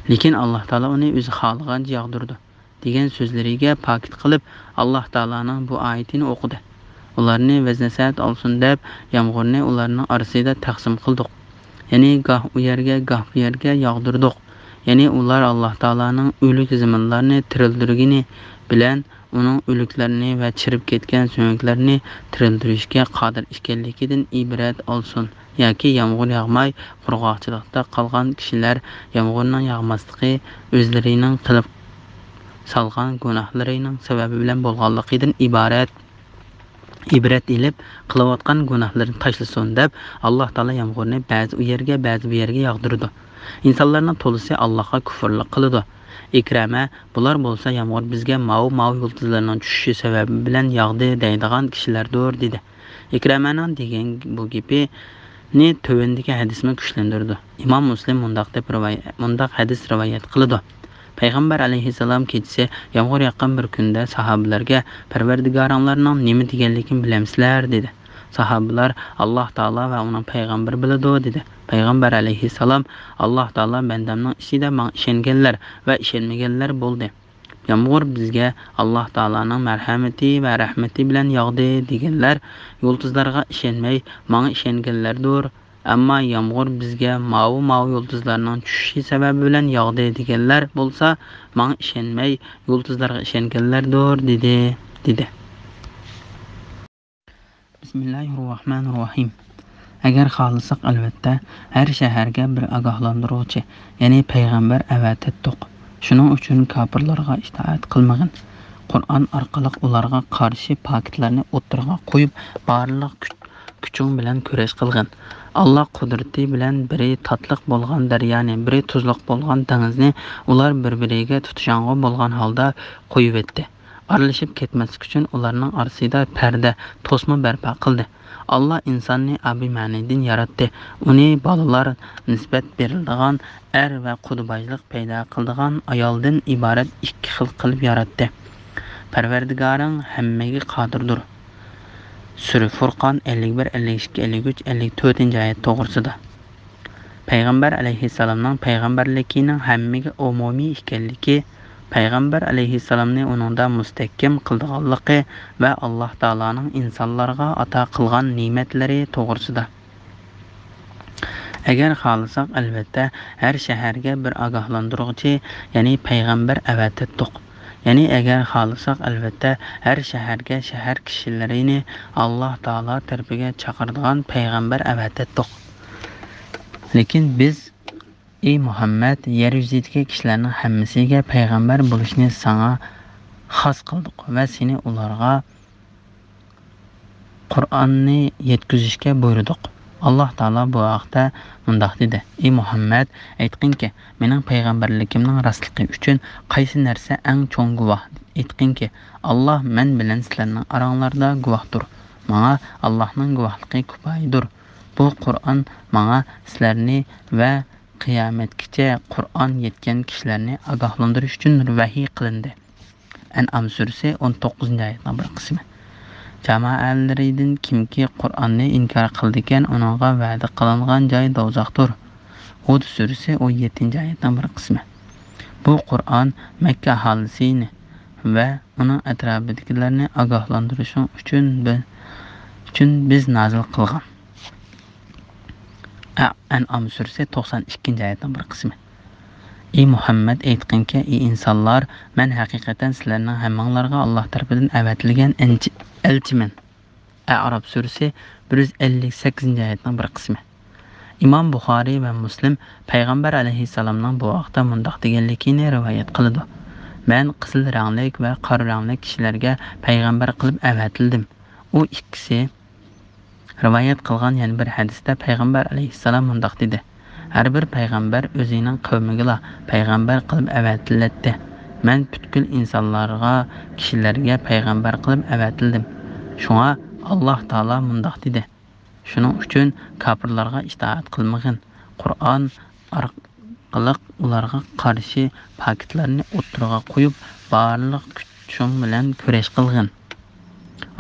لېكىن ئاللاھ تائالا ئۇنى ئۆزى خالىغانچە ياغدۇرىدۇ، دېگەن سۆزلىرىگە پاكىت قىلىپ، ئاللاھ تائالانىڭ بۇ ئايىتىنى ئوقۇدى. ئۇلارنى ۋەز-نەسىھەت ئالسۇن دەپ، يامغۇرنى ئۇلارنىڭ ئارىسىدا تەقسىم قىلدۇق. يەنى گاھ ئۇ يەرگە، گاھ بۇ يەرگە ياغدۇردۇق. يەنى ئۇلار ئاللاھ تائالانىڭ ئۆلۈك زېمىنلارنى تىرىلدۈرگىنى بىلەن، ئۇنىڭ ئۆلۈكلىرىنى ۋە چىرىپ كەتكەن سۆڭەكلەرنى تىرىلدۈرۈشكە قادىر ئىكەنلىكىدىن ئىبرەت ئالسۇن. ياكى يامغۇر ياغماي، قۇرغاقچىلىقتا قالغان كىشىلەر يامغۇرنىڭ ياغماسلىقى ئۆزلىرىنىڭ قىلىپ سالغان گۇناھلىرىنىڭ سەۋەبى بىلەن بولغانلىقىدىن ئىبارەت، ئىبرەت ئېلىپ، قىلىۋاتقان گۇناھلىرىنى تاشلىسۇن دەپ، ئاللاھ تائالا يامغۇرنى بەزى ئۇ يەرگە، بەزى بۇ يەرگە ياغدۇرىدۇ. ئىنسانلارنىڭ تولىسى ئاللاھقا كۇفرلۇق قىلىدۇ. ئىكرەمە، بۇلار بولسا يامغۇر بىزگە ماۋۇ، ماۋۇ يۇلتۇزلارنىڭ چۈشۈشى سەۋەبى بىلەن ياغدى دەيدىغان كىشىلەردۇر، دېدى. ئىكرەمەنىڭ دېگەن بۇ گېپىنى تۆۋەندىكى ھەدىسمۇ كۈچلەندۈرىدۇ. ئىمام مۇسلىم مۇنداق دەپ رىۋايە-، مۇنداق ھەدىس رىۋايەت قىلىدۇ. پەيغەمبەر ئەلەيھىسسالام كېچىسى يامغۇر ياغقان بىر كۈندە ساھابىلەرگە، پەرۋەردىگارىڭلارنىڭ نېمە دېگەنلىكىنى بىلەمسىلەر؟ دېدى. ساھابىلار، ئاللاھ تائالا ۋە ئۇنىڭ پەيغەمبىرى بىلىدۇ، دېدى. پەيغەمبەر ئەلەيھىسسالام، ئاللاھ تائالا بەندەمنىڭ ئىچىدە ماڭا ئىشەنگەنلەر ۋە ئىشەنمىگەنلەر بولدى. يامغۇر بىزگە ئاللاھ تائالانىڭ مەرھەمىتى ۋە رەھمىتى بىلەن ياغدى دېگەنلەر يۇلتۇزلارغا ئىشەنمەي، ماڭا ئىشەنگەنلەردۇر. ئەمما يامغۇر بىزگە ماۋۇ، ماۋۇ يۇلتۇزلارنىڭ چۈشۈشى سەۋەبى بىلەن ياغدى دېگەنلەر بولسا، ماڭا ئىشەنمەي، يۇلتۇزلارغا ئىشەنگەنلەردۇر، دېدى، دېدى. بىسمىللاھىررەھمانىررەھىم. ئەگەر خالىساق، ئەلۋەتتە، ھەر شەھەرگە بىر ئاگاھلاندۇرغۇچى، يەنى پەيغەمبەر ئەۋەتەتتۇق. شۇنىڭ ئۈچۈن كاپىرلارغا ئىتائەت قىلمىغىن. قۇرئان ئارقىلىق ئۇلارغا قارشى پاكىتلارنى ئوتتۇرىغا قويۇپ، بارلىق كۈچ-، كۈچۈڭ بىلەن كۈرەش قىلغىن. ئاللا قۇدرىتى بىلەن بىرى تاتلىق بولغان دەريانى، بىرى تۇزلۇق بولغان دېڭىزنى ئۇلار بىر-بىرىگە تۇتۇشاڭغۇ بولغان ھالدا قويۇۋەتتى. ئارىلىشىپ كەتمەسلىك ئۈچۈن ئۇلارنىڭ ئارىسىدا پەردە، توسما بەرپا قىلدى. ئاللا ئىنساننى ئابىمەنىدىن ياراتتى. ئۇنى بالىلار نىسبەت بېرىلىدىغان ئەر ۋە قۇدا بايلىق پەيدا قىلىدىغان ئايالدىن ئىبارەت ئىككى خىل قىلىپ ياراتتى. پەرۋەردىگارىڭ ھەممىگە قادىردۇر. سۈرە فۇرقان ئەللىك بىر، ئەللىك ئىككى، ئەللىك ئۈچ، ئەللىك تۆتىنچى ئايەت توغرىسىدا. پەيغەمبەر ئەلەيھىسسالامنىڭ پەيغەمبەرلىكىنىڭ ھەممىگە ئومۇمىي ئىكەنلىكى، پەيغەمبەر ئەلەيھىسسالامنى ئۇنىڭدا مۇستەھكەم قىلىدىغانلىقى ۋە ئاللا تائالانىڭ ئىنسانلارغا ئاتا قىلغان نېمەتلىرى توغرىسىدا. ئەگەر خالىساق، ئەلۋەتتە، ھەر شەھەرگە بىر ئاگاھلاندۇرغۇچى، يەنى پەيغەمبەر ئەۋەتەتتۇق. يەنى ئەگەر خالىساق، ئەلۋەتتە، ھەر شەھەرگە شەھەر كىشىلىرىنى ئاللا تائالا تەرىپىگە چاقىرىدىغان پەيغەمبەر ئەۋەتەتتۇق. لېكىن بىز، ئى مۇھەممەد، يەر يۈزىدىكى كىشىلەرنىڭ ھەممىسىگە پەيغەمبەر بولۇشنى ساڭا خاس قىلدۇق ۋە سېنى ئۇلارغا قۇرئاننى يەتكۈزۈشكە بۇيرۇدۇق. ئاللا تائالا بۇ ھەقتە مۇنداق دېدى: ئى مۇھەممەد، ئېيتقىنكى، مېنىڭ پەيغەمبەرلىكىمنىڭ راستلىقى ئۈچۈن قايسى نەرسە ئەڭ چوڭ گۇۋاھ؟ ئېيتقىنكى، ئاللا مەن بىلەن سىلەرنىڭ ئاراڭلاردا گۇۋاھتۇر. ماڭا ئاللانىڭ گۇۋاھلىقى كۇپايىدۇر. بۇ قۇرئان ماڭا سىلەرنى ۋە قىيامەتكىچە قۇرئان يەتكەن كىشىلەرنى ئاگاھلاندۇرۇش ئۈچۈن ۋەھىي قىلىندى. ئەنئام سۈرىسى ئون توققۇزىنچى ئايەتنىڭ بىر قىسمى. جامائەتلىرىدىن كىمكى قۇرئاننى ئىنكار قىلىدىكەن، ئۇنىڭغا ۋەدە قىلىنغان جاي دوزاختۇر. ھۇد سۈرىسى ئون يەتتىنچى ئايەتنىڭ بىر قىسمى. بۇ قۇرئان مەككە ئاھالىسىنى ۋە ئۇنىڭ ئەتراپىدىكىلەرنى ئاگاھلاندۇرۇشۇڭ ئۈچۈن بى-، ئۈچۈن بىز نازىل قىلغان. ئە-، ئەنئام سۈرىسى توقسان ئىككىنچى ئايەتنىڭ بىر قىسمى. ئى مۇھەممەد، ئېيتقىنكى، ئى ئىنسانلار، مەن ھەقىقەتەن سىلەرنىڭ ھەممىڭلارغا ئاللا تەرىپىدىن ئەۋەتىلگەن ئەنچ-، ئەلچىمەن. ئەئراپ سۈرىسى بىر يۈز ئەللىك سەككىزىنچى ئايەتنىڭ بىر قىسمى. ئىمام بۇخارىي ۋە مۇسلىم پەيغەمبەر ئەلەيھىسسالامنىڭ بۇ ھەقتە مۇنداق دېگەنلىكىنى رىۋايەت قىلىدۇ: مەن قىزىل رەڭلىك ۋە قارا رەڭلىك كىشىلەرگە پەيغەمبەر قىلىپ ئەۋەتىلدىم. ئۇ ئىككىسى رىۋايەت قىلغان يەنە بىر ھەدىستە پەيغەمبەر ئەلەيھىسسالام مۇنداق دېدى: ھەر بىر پەيغەمبەر ئۆزىنىڭ قەۋمىگىلا پەيغەمبەر قىلىپ ئەۋەتىلەتتى. مەن پۈتكۈل ئىنسانلارغا، كىشىلەرگە پەيغەمبەر قىلىپ ئەۋەتىلدىم. شۇڭا ئاللا تائالا مۇنداق دېدى: شۇنىڭ ئۈچۈن كاپىرلارغا ئىتائەت قىلمىغىن. قۇرئان ئارقىلىق ئۇلارغا قارشى پاكىتلارنى ئوتتۇرىغا قويۇپ، بارلىق كۈچۈڭ بىلەن كۈرەش قىلغىن.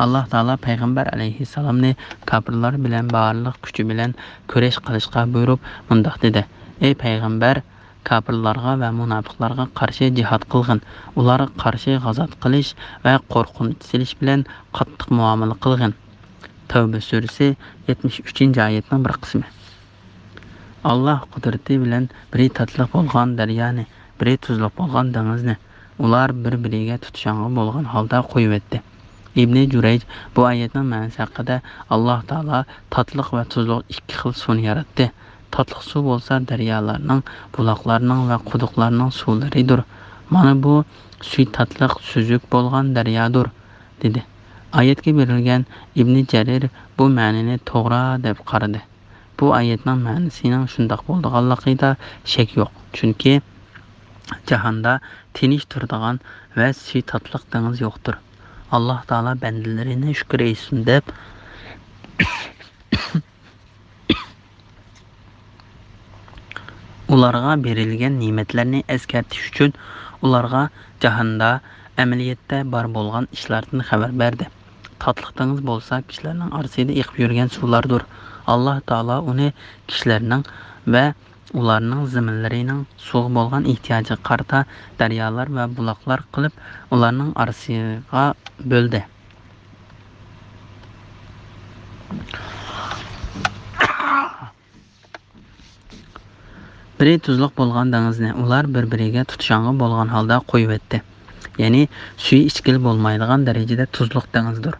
ئاللا تائالا پەيغەمبەر ئەلەيھىسسالامنى كاپىرلار بىلەن بارلىق كۈچى بىلەن كۈرەش قىلىشقا بۇيرۇپ، مۇنداق دېدى: ئەي پەيغەمبەر، كاپىرلارغا ۋە مۇناپىقلارغا قارشى جىھاد قىلغىن، ئۇلارغا قارشى غازات قىلىش ۋە قورقۇنچ سېلىش بىلەن قاتتىق مۇئامىلە قىلغىن. تەۋبە سۈرىسى يەتمىش ئۈچىنچى ئايەتنىڭ بىر قىسمى. ئاللاھ قۇدرىتى بىلەن بىرى تاتلىق بولغان دەريانى، بىرى تۇزلۇق بولغان دېڭىزنى، ئۇلار بىر-بىرىگە تۇتىشىنغان بولغان ھالدا قويۇۋەتتى. ئىبنى جۇرەيج بۇ ئايەتنىڭ مەنىسى ھەققىدە، ئاللاھ تائالا تاتلىق ۋە تۇزلۇق ئىككى خىل سۇنى ياراتتى. تاتلىق سۇ بولسا دەريالارنىڭ، بۇلاقلارنىڭ ۋە قۇدۇقلارنىڭ سۇلىرىدۇر. مانا بۇ سۈيى تاتلىق، سۈزۈك بولغان دەريادۇر، دېدى. ئايەتكە بېرىلگەن ئىبنى جەرىر بۇ مەنىنى توغرا دەپ قارىدى. بۇ ئايەتنىڭ مەنىسىنىڭ شۇنداق بولىدىغانلىقىدا شەك يوق، چۈنكى جاھاندا تىنچ تۇرىدىغان ۋە سۈيى تاتلىق دېڭىز يوقتۇر. ئاللاھ تائالا بەندىلىرىنى شۈكۈر ئېيتسۇن دەپ، ئۇلارغا بېرىلگەن نېمەتلەرنى ئەسكەرتىش ئۈچۈن، ئۇلارغا جاھاندا ئەمەلىيەتتە بار بولغان ئىشلاردىن خەۋەر بەردى. تاتلىق دېڭىز بولسا كىشىلەرنىڭ ئارىسىدا ئېقىپ يۈرگەن سۇلاردۇر. ئاللاھ تائالا ئۇنى كىشىلەرنىڭ ۋە ئۇلارنىڭ زېمىنلىرىنىڭ سۇغا بولغان ئېھتىياجىغا قارىتا دەريالار ۋە بۇلاقلار قىلىپ، ئۇلارنىڭ ئارىسىغا بۆلدى. بىرى تۇزلۇق بولغان دېڭىزنى ئۇلار بىر-بىرىگە تۇتىشىنغان بولغان ھالدا قويۇۋەتتى. يەنى سۈيى ئىچكىلى بولمايدىغان دەرىجىدە تۇزلۇق دېڭىزدۇر.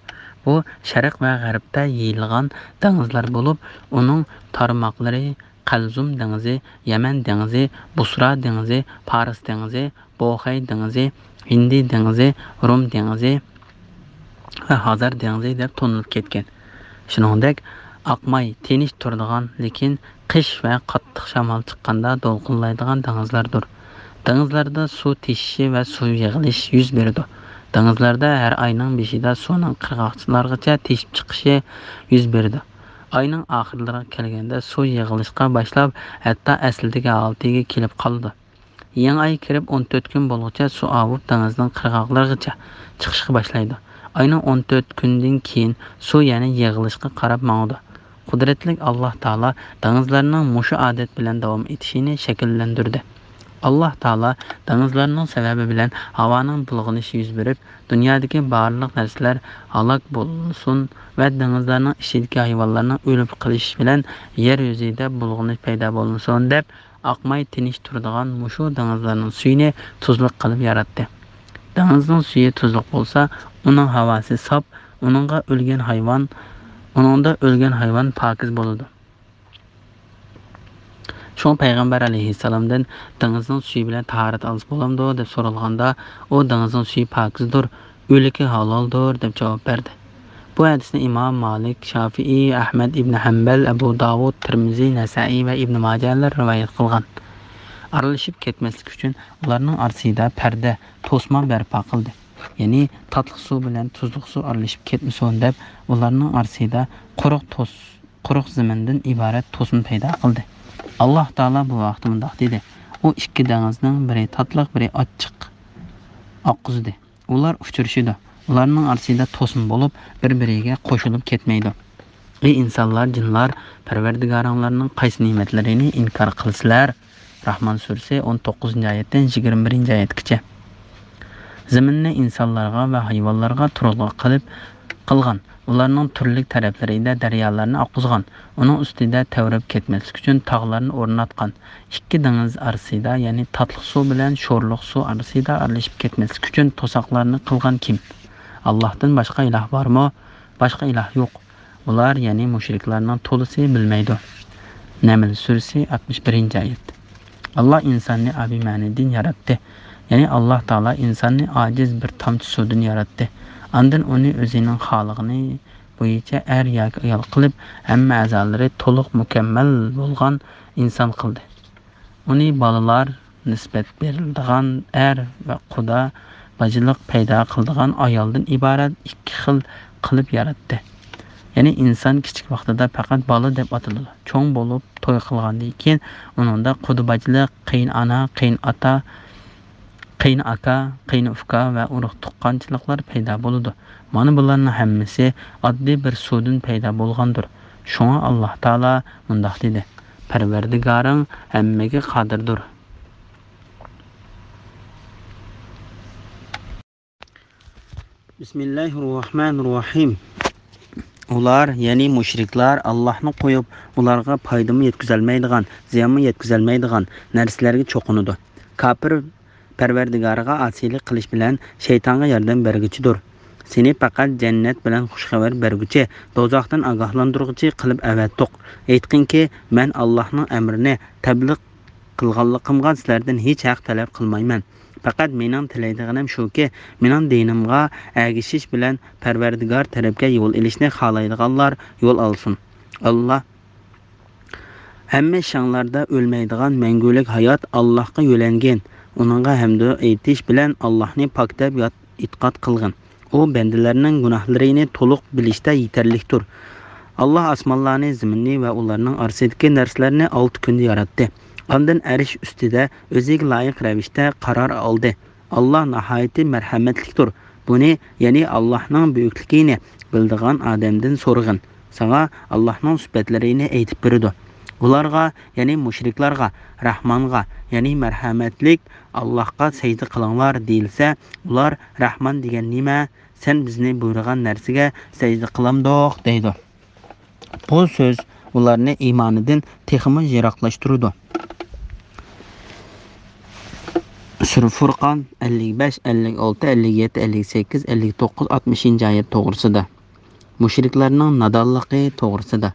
بۇ شەرق ۋە غەربتە يېيىلغان دېڭىزلار بولۇپ، ئۇنىڭ تارماقلىرى قەلزۇم دېڭىزى، يەمەن دېڭىزى، بۇسرا دېڭىزى، پارس دېڭىزى، بوخەي دېڭىزى، ھىندى دېڭىزى، رۇم دېڭىزى ۋە ھازار دېڭىزى دەپ تونۇلۇپ كەتكەن. شۇنىڭدەك ئاقماي، تىنچ تۇرىدىغان، لېكىن قىش ۋە قاتتىق شامال چىققاندا دولقۇنلايدىغان دېڭىزلاردۇر. دېڭىزلاردا سۇ تېشىشى ۋە سۇ يىغىلىش يۈز بېرىدۇ. دېڭىزلاردا ھەر ئاينىڭ بېشىدا سۇنىڭ قىرغاقچىلارغىچە تېشىپ چىقىشى يۈز بېرىدۇ. ئاينىڭ ئاخىرلىرىغا كەلگەندە سۇ يىغىلىشقا باشلاپ، ھەتتا ئەسلىدىكى ھالىتىگە كېلىپ قالىدۇ. يېڭى ئاي كىرىپ ئون تۆت كۈن بولغۇچە سۇ ئاۋۇپ دېڭىزنىڭ قىرغاقلىرىغىچە چىقىشقا باشلايدۇ. ئاينىڭ ئون تۆت كۈندىن كېيىن سۇ يەنە يىغىلىشقا قاراپ ماڭىدۇ. قۇدرەتلىك ئاللاھ تائالا دېڭىزلارنىڭ مۇشۇ ئادەت بىلەن داۋام ئېتىشىنى شەكىللەندۈردى. ئاللاھ تائالا دېڭىزلارنىڭ سەۋەبى بىلەن ھاۋانىڭ بۇلغىنىشى يۈز بېرىپ، دۇنيادىكى بارلىق نەرسىلەر ھالاك بولسۇن ۋە دېڭىزلارنىڭ ئىچىدىكى ھايۋانلارنىڭ ئۆلۈپ قېلىشى بىلەن يەر يۈزىدە بۇلغىنىش پەيدا بولمىسۇن دەپ، ئاقماي تىنچ تۇرىدىغان مۇشۇ دېڭىزلارنىڭ سۈيىنى تۇزلۇق قىلىپ ياراتتى. دېڭىزنىڭ سۈيى تۇزلۇق بولسا، ئۇنىڭ ھاۋاسى ساپ، ئۇنىڭغا ئۆلگەن ھايۋان، ئۇنىڭدا ئۆلگەن ھايۋان پاكىز بولىدۇ. شۇڭا پەيغەمبەر ئەلەيھىسسالامدىن، «دېڭىزنىڭ سۈيى بىلەن تاھارەت ئالسا بولامدۇ؟» دەپ سورالغاندا، ئۇ، «دېڭىزنىڭ سۈيى پاكىزدۇر، ئۆلۈكى ھالالدۇر» دەپ جاۋاب بەردى. بۇ ھەدىسنى ئىمام مالىك، شافىئىي، ئەھمەد ئىبنى ھەمبەل، ئەبۇ داۋۇد، تىرمىزى، نەسائىي ۋە ئىبنى ماجەلەر رىۋايەت قىلغان. ئارىلىشىپ كەتمەسلىك ئۈچۈن ئۇلارنىڭ ئارىسىدا پەردە، توسما بەرپا قىلدى. يەنى تاتلىق سۇ بىلەن تۇزلۇق سۇ ئارىلىشىپ كەتمىسۇن دەپ، ئۇلارنىڭ ئارىسىدا قۇرۇق توس-، قۇرۇق زېمىندىن ئىبارەت توسما پەيدا قىلدى. ئاللاھ تائالا بۇ ھەقتە مۇنداق دېدى: «ئۇ ئىككى دېڭىزنىڭ بىرى تاتلىق، بىرى ئاچچىق ئاققۇزدى. ئۇلار ئۇچرىشىدۇ. ئۇلارنىڭ ئارىسىدا توسما بولۇپ، بىر-بىرىگە قوشۇلۇپ كەتمەيدۇ.» ئى ئىنسانلار، جىنلار، پەرۋەردىگارىڭلارنىڭ قايسى نېمەتلىرىنى ئىنكار قىلىسىلەر؟ راھمان سۈرىسى ئون توققۇزىنچى ئايەتتىن يىگىرمە بىرىنچى ئايەتكىچە. زېمىننى ئىنسانلارغا ۋە ھايۋانلارغا تۇرالغۇ قىلىپ قىلغان، ئۇلارنىڭ تۈرلۈك تەرەپلىرىدە دەريالارنى ئاققۇزغان، ئۇنىڭ ئۈستىدە تەۋرەپ كەتمەسلىك ئۈچۈن تاغلارنى ئورناتقان، ئىككى دېڭىز ئارىسىدا، يەنى تاتلىق سۇ بىلەن شورلۇق سۇ ئارىسىدا ئارىلىشىپ كەتمەسلىك ئۈچۈن توساقلارنى قىلغان كىم؟ ئاللاھتىن باشقا ئىلاھ بارمۇ؟ باشقا ئىلاھ يوق. ئۇلار، يەنى مۇشرىكلارنىڭ تولىسى، بىلمەيدۇ. نەمل سۈرىسى، ئاتمىش بىرىنچى ئايەت. ئاللا ئىنساننى ئابىمەنىدىن ياراتتى. يەنى ئاللا تائالا ئىنساننى ئاجىز بىر تامچە سۇدىن ياراتتى. ئاندىن ئۇنى ئۆزىنىڭ خالىغىنى بويىچە ئەر ياكى ئايال قىلىپ، ھەممە ئەزالىرى تولۇق مۇكەممەل بولغان ئىنسان قىلدى. ئۇنى بالىلار نىسبەت بېرىلىدىغان ئەر ۋە قۇدا باجىلىق پەيدا قىلىدىغان ئايالدىن ئىبارەت ئىككى خىل قىلىپ ياراتتى. يەنى ئىنسان كىچىك ۋاقتىدا پەقەت بالا دەپ ئاتىلىدۇ. چوڭ بولۇپ توي قىلغاندىن كېيىن ئۇنىڭدا قۇدا باجىلىق، قېيىن ئانا، قېيىن ئاتا، قېيىن ئاكا، قېيىن ئۇكا ۋە ئۇرۇق تۇغقانچىلىقلار پەيدا بولىدۇ. مانا بۇلارنىڭ ھەممىسى ئاددىي بىر سۇدىن پەيدا بولغاندۇر. شۇڭا ئاللا تائالا مۇنداق دېدى: «پەرۋەردىگارىڭ ھەممىگە قادىردۇر.» بىسمىللاھىررەھمانىررەھىم. ئۇلار، يەنى مۇشرىكلار، ئاللاھنى قويۇپ، ئۇلارغا پايدىمۇ يەتكۈزەلمەيدىغان، زىيانمۇ يەتكۈزەلمەيدىغان نەرسىلەرگە چوقۇنىدۇ. كاپىر پەرۋەردىگارىغا ئاسىيلىق قىلىش بىلەن شەيتانغا ياردەم بەرگۈچىدۇر. سېنى پەقەت جەننەت بىلەن خۇش خەۋەر بەرگۈچى، دوزاختىن ئاگاھلاندۇرغۇچى قىلىپ ئەۋەتتۇق. ئېيتقىنكى، مەن ئاللاھنىڭ ئەمرىنى تەبلىغ قىلغانلىقىمغا سىلەردىن ھېچ ھەق تەلەپ قىلمايمەن. پەقەت مېنىڭ تىلەيدىغىنىم شۇكى، مېنىڭ دىنىمغا ئەگىشىش بىلەن پەرۋەردىگار تەرەپكە يول ئېلىشنى خالايدىغانلار يول ئالسۇن. ئاللا ھەممە ئىشىڭلاردا ئۆلمەيدىغان مەڭگۈلۈك ھايات ئاللاھقا يۆلەنگىن. ئۇنىڭغا ھەمدۇ ئېيتىش بىلەن ئاللاھنى پاك دەپ يات-، ئېتىقاد قىلغىن. ئۇ بەندىلەرنىڭ گۇناھلىرىنى تولۇق بىلىشتە يېتەرلىكتۇر. ئاللا ئاسمانلارنى، زېمىننى ۋە ئۇلارنىڭ ئارىسىدىكى نەرسىلەرنى ئالتە كۈندە ياراتتى. ئاندىن ئەرش ئۈستىدە ئۆزىگە لايىق رەۋىشتە قارار ئالدى. ئاللا ناھايىتى مەرھەمەتلىكتۇر. بۇنى، يەنى ئاللاھنىڭ بۈيۈكلۈكىنى بىلىدىغان ئادەمدىن سورىغىن. ساڭا ئاللاھنىڭ سۈپەتلىرىنى ئېيتىپ بېرىدۇ. ئۇلارغا، يەنى مۇشرىكلارغا، رەھمانغا، يەنى مەرھەمەتلىك ئاللاھقا سەجدە قىلىڭلار دېيىلسە، ئۇلار، رەھمان دېگەن نېمە؟ سەن بىزنى بۇيرۇغان نەرسىگە سەجدە قىلامدۇق دەيدۇ. بۇ سۆز ئۇلارنى ئىمانىدىن تېخىمۇ يىراقلاشتۇرىدۇ. سۈرە فۇرقان، ئەللىك بەش، ئەللىك ئالتە، ئەللىك يەتتە، ئەللىك سەككىز، ئەللىك توققۇز، ئاتمىشىنچى ئايەت توغرىسىدا. مۇشرىكلارنىڭ نادانلىقى توغرىسىدا.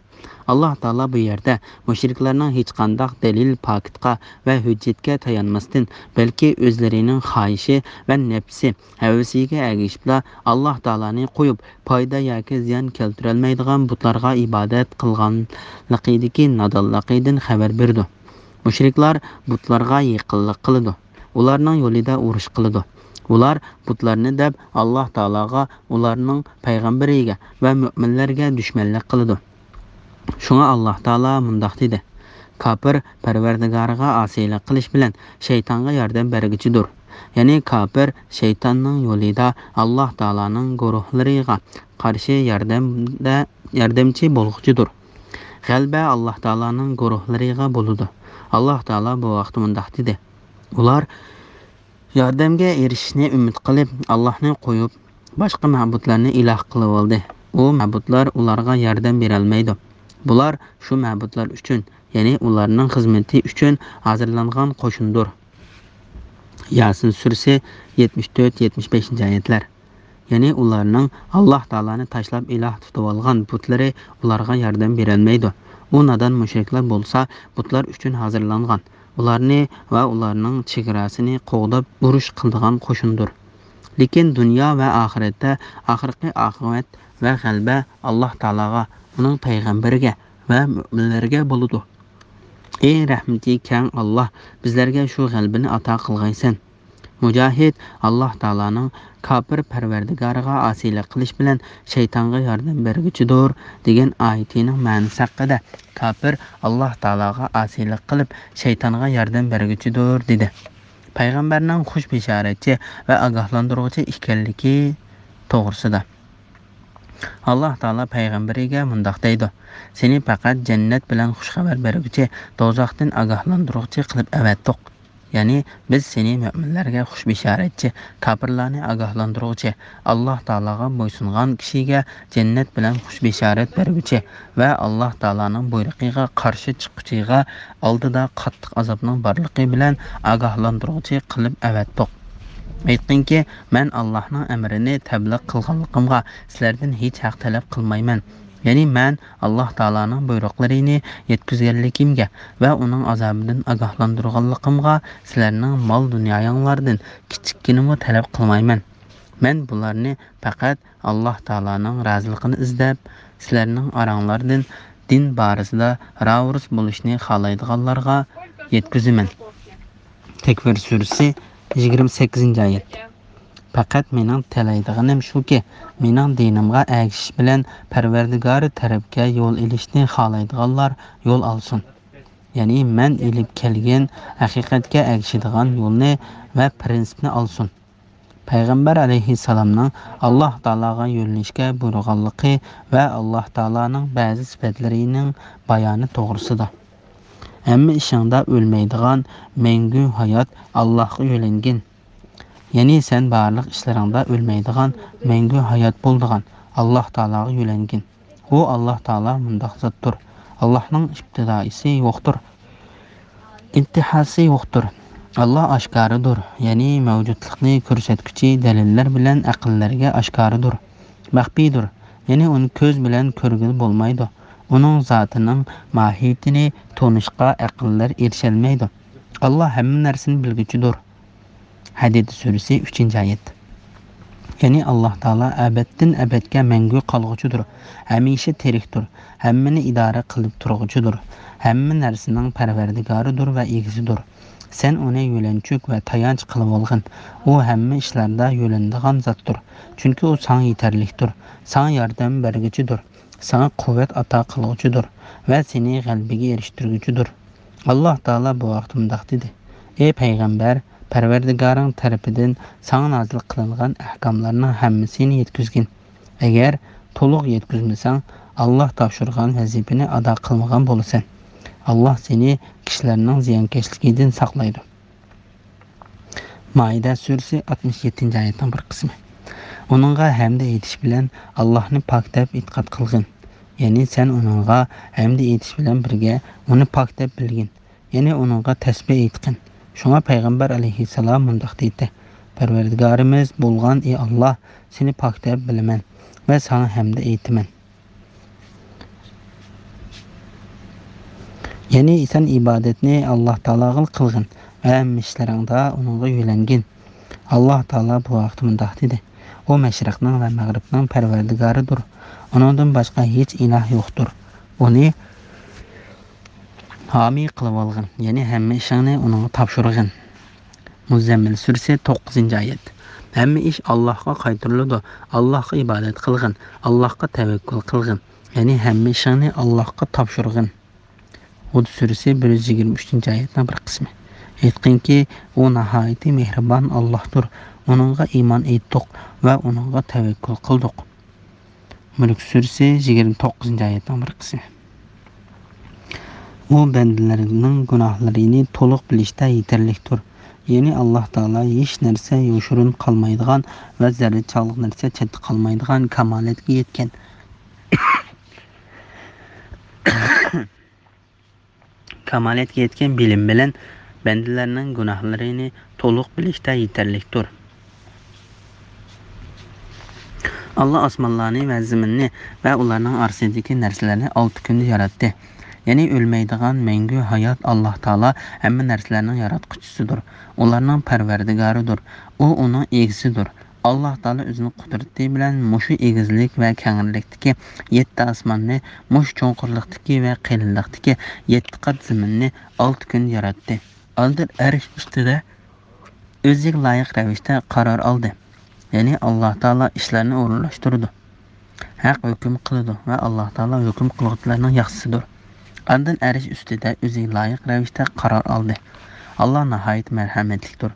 ئاللا تائالا بۇ يەردە مۇشرىكلارنىڭ ھېچقانداق دەلىل، پاكىتقا ۋە ھۆججەتكە تايانماستىن، بەلكى ئۆزلىرىنىڭ خاھىشى ۋە نەپسى ھەۋىسىگە ئەگىشىپلا، ئاللا تائالانى قويۇپ، پايدا ياكى زىيان كەلتۈرەلمەيدىغان بۇتلارغا ئىبادەت قىلغانلىقىدىكى نادانلىقىدىن خەۋەر بېرىدۇ. مۇشرىكلار بۇتلارغا يېقىنلىق قىلىدۇ. ئۇلارنىڭ يولىدا ئۇرۇش قىلىدۇ. ئۇلار بۇتلارنى دەپ، ئاللا تائالاغا، ئۇلارنىڭ پەيغەمبىرىگە ۋە مۆمىنلەرگە دۈشمەنلىك قىلىدۇ. شۇڭا ئاللا تائالا مۇنداق دېدى: «كاپىر پەرۋەردىگارىغا ئاسىيلىق قىلىش بىلەن شەيتانغا ياردەم بەرگۈچىدۇر.» يەنى كاپىر شەيتاننىڭ يولىدا ئاللا تائالانىڭ گۇرۇھلىرىغا قارشى ياردەمدە، ياردەمچى بولغۇچىدۇر. غەلىبە ئاللا تائالانىڭ گۇرۇھلىرىغا بولىدۇ. ئاللا تائالا بۇ ھەقتە مۇنداق دېدى: ئۇلار ياردەمگە ئېرىشىشنى ئۈمىد قىلىپ، ئاللاھنى قويۇپ، باشقا مەبۇدلارنى ئىلاھ قىلىۋالدى. ئۇ مەبۇدلار ئۇلارغا ياردەم بېرەلمەيدۇ. بۇلار شۇ مەبۇدلار ئۈچۈن، يەنى ئۇلارنىڭ خىزمىتى ئۈچۈن ھازىرلانغان قوشۇندۇر. ياسىن سۈرىسى، يەتمىش تۆت، يەتمىش بەشىنچى ئايەتلەر. يەنى ئۇلارنىڭ ئاللا تائالانى تاشلاپ ئىلاھ تۇتۇۋالغان بۇتلىرى ئۇلارغا ياردەم بېرەلمەيدۇ. ئۇ نادان مۇشرىكلار بولسا بۇتلار ئۈچۈن ھازىرلانغان، ئۇلارنى ۋە ئۇلارنىڭ چېگراسىنى قوغداپ ئۇرۇش قىلىدىغان قوشۇندۇر. لېكىن دۇنيا ۋە ئاخىرەتتە ئاخىرقى ئاقىۋەت ۋە غەلىبە ئاللا تائالاغا، ئۇنىڭ پەيغەمبىرىگە ۋە مۆمىنلەرگە بولىدۇ. ئى رەھمىتى كەڭ ئاللا، بىزلەرگە شۇ غەلىبىنى ئاتا قىلغايسەن. مۇجاھىد ئاللا تائالانىڭ كاپىر پەرۋەردىگارىغا ئاسىيلىق قىلىش بىلەن شەيتانغا ياردەم بەرگۈچىدۇر دېگەن ئايىتىنىڭ مەنىسى ھەققىدە، كاپىر ئاللا تائالاغا ئاسىيلىق قىلىپ شەيتانغا ياردەم بەرگۈچىدۇر دېدى. پەيغەمبەرنىڭ خۇش بېشارەتچى ۋە ئاگاھلاندۇرغۇچى ئىكەنلىكى توغرىسىدا. ئاللا تائالا پەيغەمبىرىگە مۇنداق دەيدۇ: «سېنى پەقەت جەننەت بىلەن خۇش خەۋەر بەرگۈچى، دوزاختىن ئاگاھلاندۇرغۇچى قىلىپ ئەۋەتتۇق.» يەنى بىز سېنى مۆمىنلەرگە خۇش بېشارەتچى، كاپىرلارنى ئاگاھلاندۇرغۇچى، ئاللا تائالاغا بويسۇنغان كىشىگە جەننەت بىلەن خۇش بېشارەت بەرگۈچى ۋە ئاللا تائالانىڭ بۇيرۇقىغا قارشى چىققۇچىغا ئالدىدا قاتتىق ئازابنىڭ بارلىقى بىلەن ئاگاھلاندۇرغۇچى قىلىپ ئەۋەتتۇق. ئېيتقىنكى، مەن ئاللاھنىڭ ئەمرىنى تەبلىغ قىلغانلىقىمغا سىلەردىن ھېچ ھەق تەلەپ قىلمايمەن. يەنى مەن ئاللا تائالانىڭ بۇيرۇقلىرىنى يەتكۈزگەنلىكىمگە ۋە ئۇنىڭ ئازابىدىن ئاگاھلاندۇرغانلىقىمغا سىلەرنىڭ مال-دۇنيايىڭلاردىن كىچىككىنىمۇ تەلەپ قىلمايمەن. مەن بۇلارنى پەقەت ئاللا تائالانىڭ رازىلىقىنى ئىزدەپ، سىلەرنىڭ ئاراڭلاردىن دىن بارىسىدا راۋۇرۇس بولۇشنى خالايدىغانلارغا يەتكۈزىمەن. تەكۋىر سۈرىسى، يىگىرمە سەككىزىنچى ئايەت. پەقەت مېنىڭ تىلەيدىغىنىم شۇكى، مېنىڭ دىنىمغا ئەگىشىش بىلەن پەرۋەردىگارى تەرەپكە يول ئېلىشنى خالايدىغانلار يول ئالسۇن. يەنى مەن ئېلىپ كەلگەن ھەقىقەتكە ئەگىشىدىغان يولنى ۋە پىرىنسىپنى ئالسۇن. پەيغەمبەر ئەلەيھىسسالامنىڭ ئاللا تائالاغا يۆنىلىشكە بۇيرۇغانلىقى ۋە ئاللا تائالانىڭ بەزى سۈپەتلىرىنىڭ بايانى توغرىسىدا. ھەممە ئىشىڭدا ئۆلمەيدىغان مەڭگۈ ھايات ئاللاھقا يۆلەنگىن. يەنى سەن بارلىق ئىشلىرىڭدا ئۆلمەيدىغان، مەڭگۈ ھايات بولىدىغان ئاللاھ تائالاغا يۆلەنگىن. ئۇ ئاللاھ تائالا مۇنداق زاتتۇر، ئاللاھنىڭ ئىپتىدائىسى يوقتۇر، ئىنتىھاسى يوقتۇر. ئاللاھ ئاشكارىدۇر، يەنى مەۋجۇتلۇقنى كۆرسەتكۈچى دەلىللەر بىلەن ئەقىللەرگە ئاشكارىدۇر. مەخپىيدۇر، يەنى ئۇنى كۆز بىلەن كۆرگىلى بولمايدۇ. ئۇنىڭ زاتىنىڭ ماھىيىتىنى تونۇشقا ئەقىللەر ئېرىشەلمەيدۇ. ئاللاھ ھەممە نەرسىنى بىلگۈچىدۇر. ھەدىد سۈرىسى، ئۈچىنچى ئايەت. يەنى ئاللاھ تائالا ئەبەدتىن ئەبەدكە مەڭگۈ قالغۇچىدۇر، ھەمىشە تىرىكتۇر، ھەممىنى ئىدارە قىلىپ تۇرغۇچىدۇر، ھەممە نەرسىنىڭ پەرۋەردىگارىدۇر ۋە ئىگىسىدۇر. سەن ئۇنى يۆلەنچۈك ۋە تايانچ قىلىۋالغىن. ئۇ ھەممە ئىشلاردا يۆلىنىدىغان زاتتۇر. چۈنكى ئۇ ساڭا يېتەرلىكتۇر، ساڭا ياردەم بەرگۈچىدۇر، ساڭا قۇۋۋەت ئاتا قىلغۇچىدۇر ۋە سېنى غەلىبىگە ئېرىشتۈرگۈچىدۇر. ئاللاھ تائالا بۇ ھەقتە مۇنداق دېدى: ئەي پەيغەمبەر، پەرۋەردىگارىڭ تەرىپىدىن ساڭا نازىل قىلىنغان ئەھكاملارنىڭ ھەممىسىنى يەتكۈزگىن. ئەگەر تولۇق يەتكۈزمىسەڭ، ئاللاھ تاپشۇرغان ۋەزىپىنى ئادا قىلمىغان بولىسەن. ئاللاھ سېنى كىشىلەرنىڭ زىيانكەشلىكىدىن ساقلايدۇ. مائىدە سۈرىسى، ئاتمىش يەتتىنچى ئايەتنىڭ بىر قىسمى. ئۇنىڭغا ھەمدە ئېيتىش بىلەن ئاللاھنى پاك دەپ ئېتىقاد قىلغىن. يەنى سەن ئۇنىڭغا ھەمدە ئېيتىش بىلەن بىرگە ئۇنى پاك دەپ بىلگىن. يەنى ئۇنىڭغا تەسبىھ ئېيتقىن. شۇڭا پەيغەمبەر ئەلەيھىسسالام مۇنداق دېدى: پەرۋەردىگارىمىز بولغان ئى ئاللاھ، سېنى پاك دەپ بىلىمەن ۋە ساڭا ھەمدە ئېيتىمەن. يەنى سەن ئىبادەتنى ئاللاھ تائالاغىلا قىلغىن ۋە ھەممە ئىشلىرىڭدا ئۇنىڭغا يۆلەنگىن. ئاللاھ تائالا بۇ ھەقتە مۇنداق دېدى: ئۇ مەشرىقنىڭ ۋە مەغرىبنىڭ پەرۋەردىگارىدۇر. ئۇنىڭدىن باشقا ھېچ ئىلاھ يوقتۇر. ئۇنى ھامىي قىلىۋالغىن، يەنى ھەممە ئىشىڭنى ئۇنىڭغا تاپشۇرغىن. مۇززەممىل سۈرىسى، توققۇزىنچى ئايەت. ھەممە ئىش ئاللاھقا قايتۇرۇلىدۇ. ئاللاھقا ئىبادەت قىلغىن، ئاللاھقا تەۋەككۈل قىلغىن، يەنى ھەممە ئىشىڭنى ئاللاھقا تاپشۇرغىن. ھۇد سۈرىسى، بىر يۈز يىگىرمە ئۈچىنچى ئايەتنىڭ بىر قىسمى. ئېيتقىنكى، ئۇ ناھايىتى مېھرىبان ئاللاھتۇر، ئۇنىڭغا ئىمان ئېيتتۇق ۋە ئۇنىڭغا تەۋەككۈل قىلدۇق. مۈلك سۈرىسى، يىگىرمە توققۇزىنچى ئايەتنىڭ بىر قىسمى. ئۇ بەندىلەرنىڭ گۇناھلىرىنى تولۇق بىلىشتە يېتەرلىكتۇر. يەنى ئاللاھ تائالا ھېچ نەرسە يوشۇرۇن قالمايدىغان ۋە زەررىچانلىق نەرسە چەتتە قالمايدىغان كامالەتكە يەتكەن. كامالەتكە يەتكەن بىلىم بىلەن بەندىلەرنىڭ گۇناھلىرىنى تولۇق بىلىشتە يېتەرلىكتۇر. ئاللا ئاسمانلارنى ۋە زېمىننى ۋە ئۇلارنىڭ ئارىسىدىكى نەرسىلەرنى ئالتە كۈندە ياراتتى. يەنى ئۆلمەيدىغان مەڭگۈ ھايات ئاللا تائالا ھەممە نەرسىلەرنىڭ ياراتقۇچىسىدۇر. ئۇلارنىڭ پەرۋەردىگارىدۇر. ئۇ ئۇنىڭ ئىگىسىدۇر. ئاللا تائالا ئۆزىنىڭ قۇدرىتى بىلەن مۇشۇ ئېگىزلىك ۋە كەڭرىلىكتىكى يەتتە ئاسماننى، مۇشۇ چوڭقۇرلۇقتىكى ۋە قېلىنلىقتىكى يەتتە قات زېمىننى ئالتە كۈندە ياراتتى. ئاندىن ئەرش ئۈستىدە ئۆزىگە لايىق رەۋىشتە قارار ئالدى. يەنى ئاللا تائالا ئىشلارنى ئورۇنلاشتۇرىدۇ. ھەق ھۆكۈم قىلىدۇ ۋە ئاللا تائالا ھۆكۈم قىلغۇچىلارنىڭ ياخشىسىدۇر. ئاندىن ئەرش ئۈستىدە ئۆزىگە لايىق رەۋىشتە قارار ئالدى. ئاللا ناھايىتى مەرھەمەتلىكتۇر.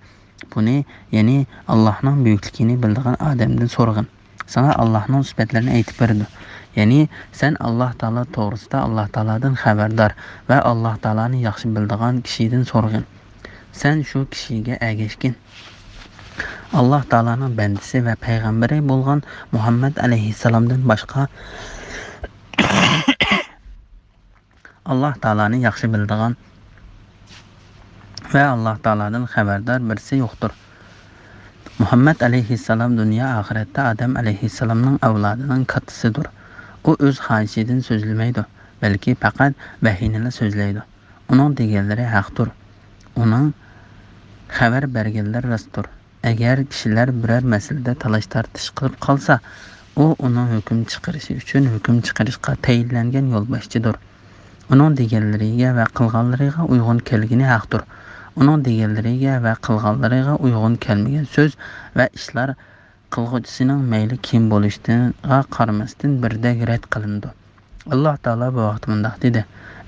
بۇنى، يەنى ئاللاھنىڭ بۈيۈكلۈكىنى بىلىدىغان ئادەمدىن سورىغىن. ساڭا ئاللاھنىڭ سۈپەتلىرىنى ئېيتىپ بېرىدۇ. يەنى سەن ئاللا تائالا توغرىسىدا ئاللا تائالادىن خەۋەردار ۋە ئاللا تائالانى ياخشى بىلىدىغان كىشىدىن سورىغىن. سەن شۇ كىشىگە ئەگەشكىن. ئاللا تائالانىڭ بەندىسى ۋە پەيغەمبىرى بولغان مۇھەممەد ئەلەيھىسسالامدىن باشقا ئاللا تائالانى ياخشى بىلىدىغان ۋە ئاللا تائالادىن خەۋەردار بىرسى يوقتۇر. مۇھەممەد ئەلەيھىسسالام دۇنيا ئاخىرەتتە ئادەم ئەلەيھىسسالامنىڭ ئەۋلادىنىڭ كاتتىسىدۇر. ئۇ ئۆز خاھىشىدىن سۆزلىمەيدۇ، بەلكى پەقەت ۋەھىينىلا سۆزلەيدۇ. ئۇنىڭ دېگەنلىرى ھەقتۇر. ئۇنىڭ خەۋەر بەرگەنلىرى راستتۇر. ئەگەر كىشىلەر بىرەر مەسىلىدە تالاش-تارتىش قىلىپ قالسا، ئۇ ئۇنىڭ ھۆكۈم چىقىرىشى ئۈچۈن ھۆكۈم چىقىرىشقا تەيىنلەنگەن يولباشچىدۇر. ئۇنىڭ دېگەنلىرىگە ۋە قىلغانلىرىغا ئۇيغۇن كەلگىنى ھەقتۇر. ئۇنىڭ دېگەنلىرىگە ۋە قىلغانلىرىغا ئۇيغۇن كەلمىگەن سۆز ۋە ئىشلار قىلغۇچىسىنىڭ مەيلى كىم بولۇشىغا قارىماستىن بىردەك رەت قىلىنىدۇ. ئاللا تائالا بۇ ھەقتە مۇنداق دېدى: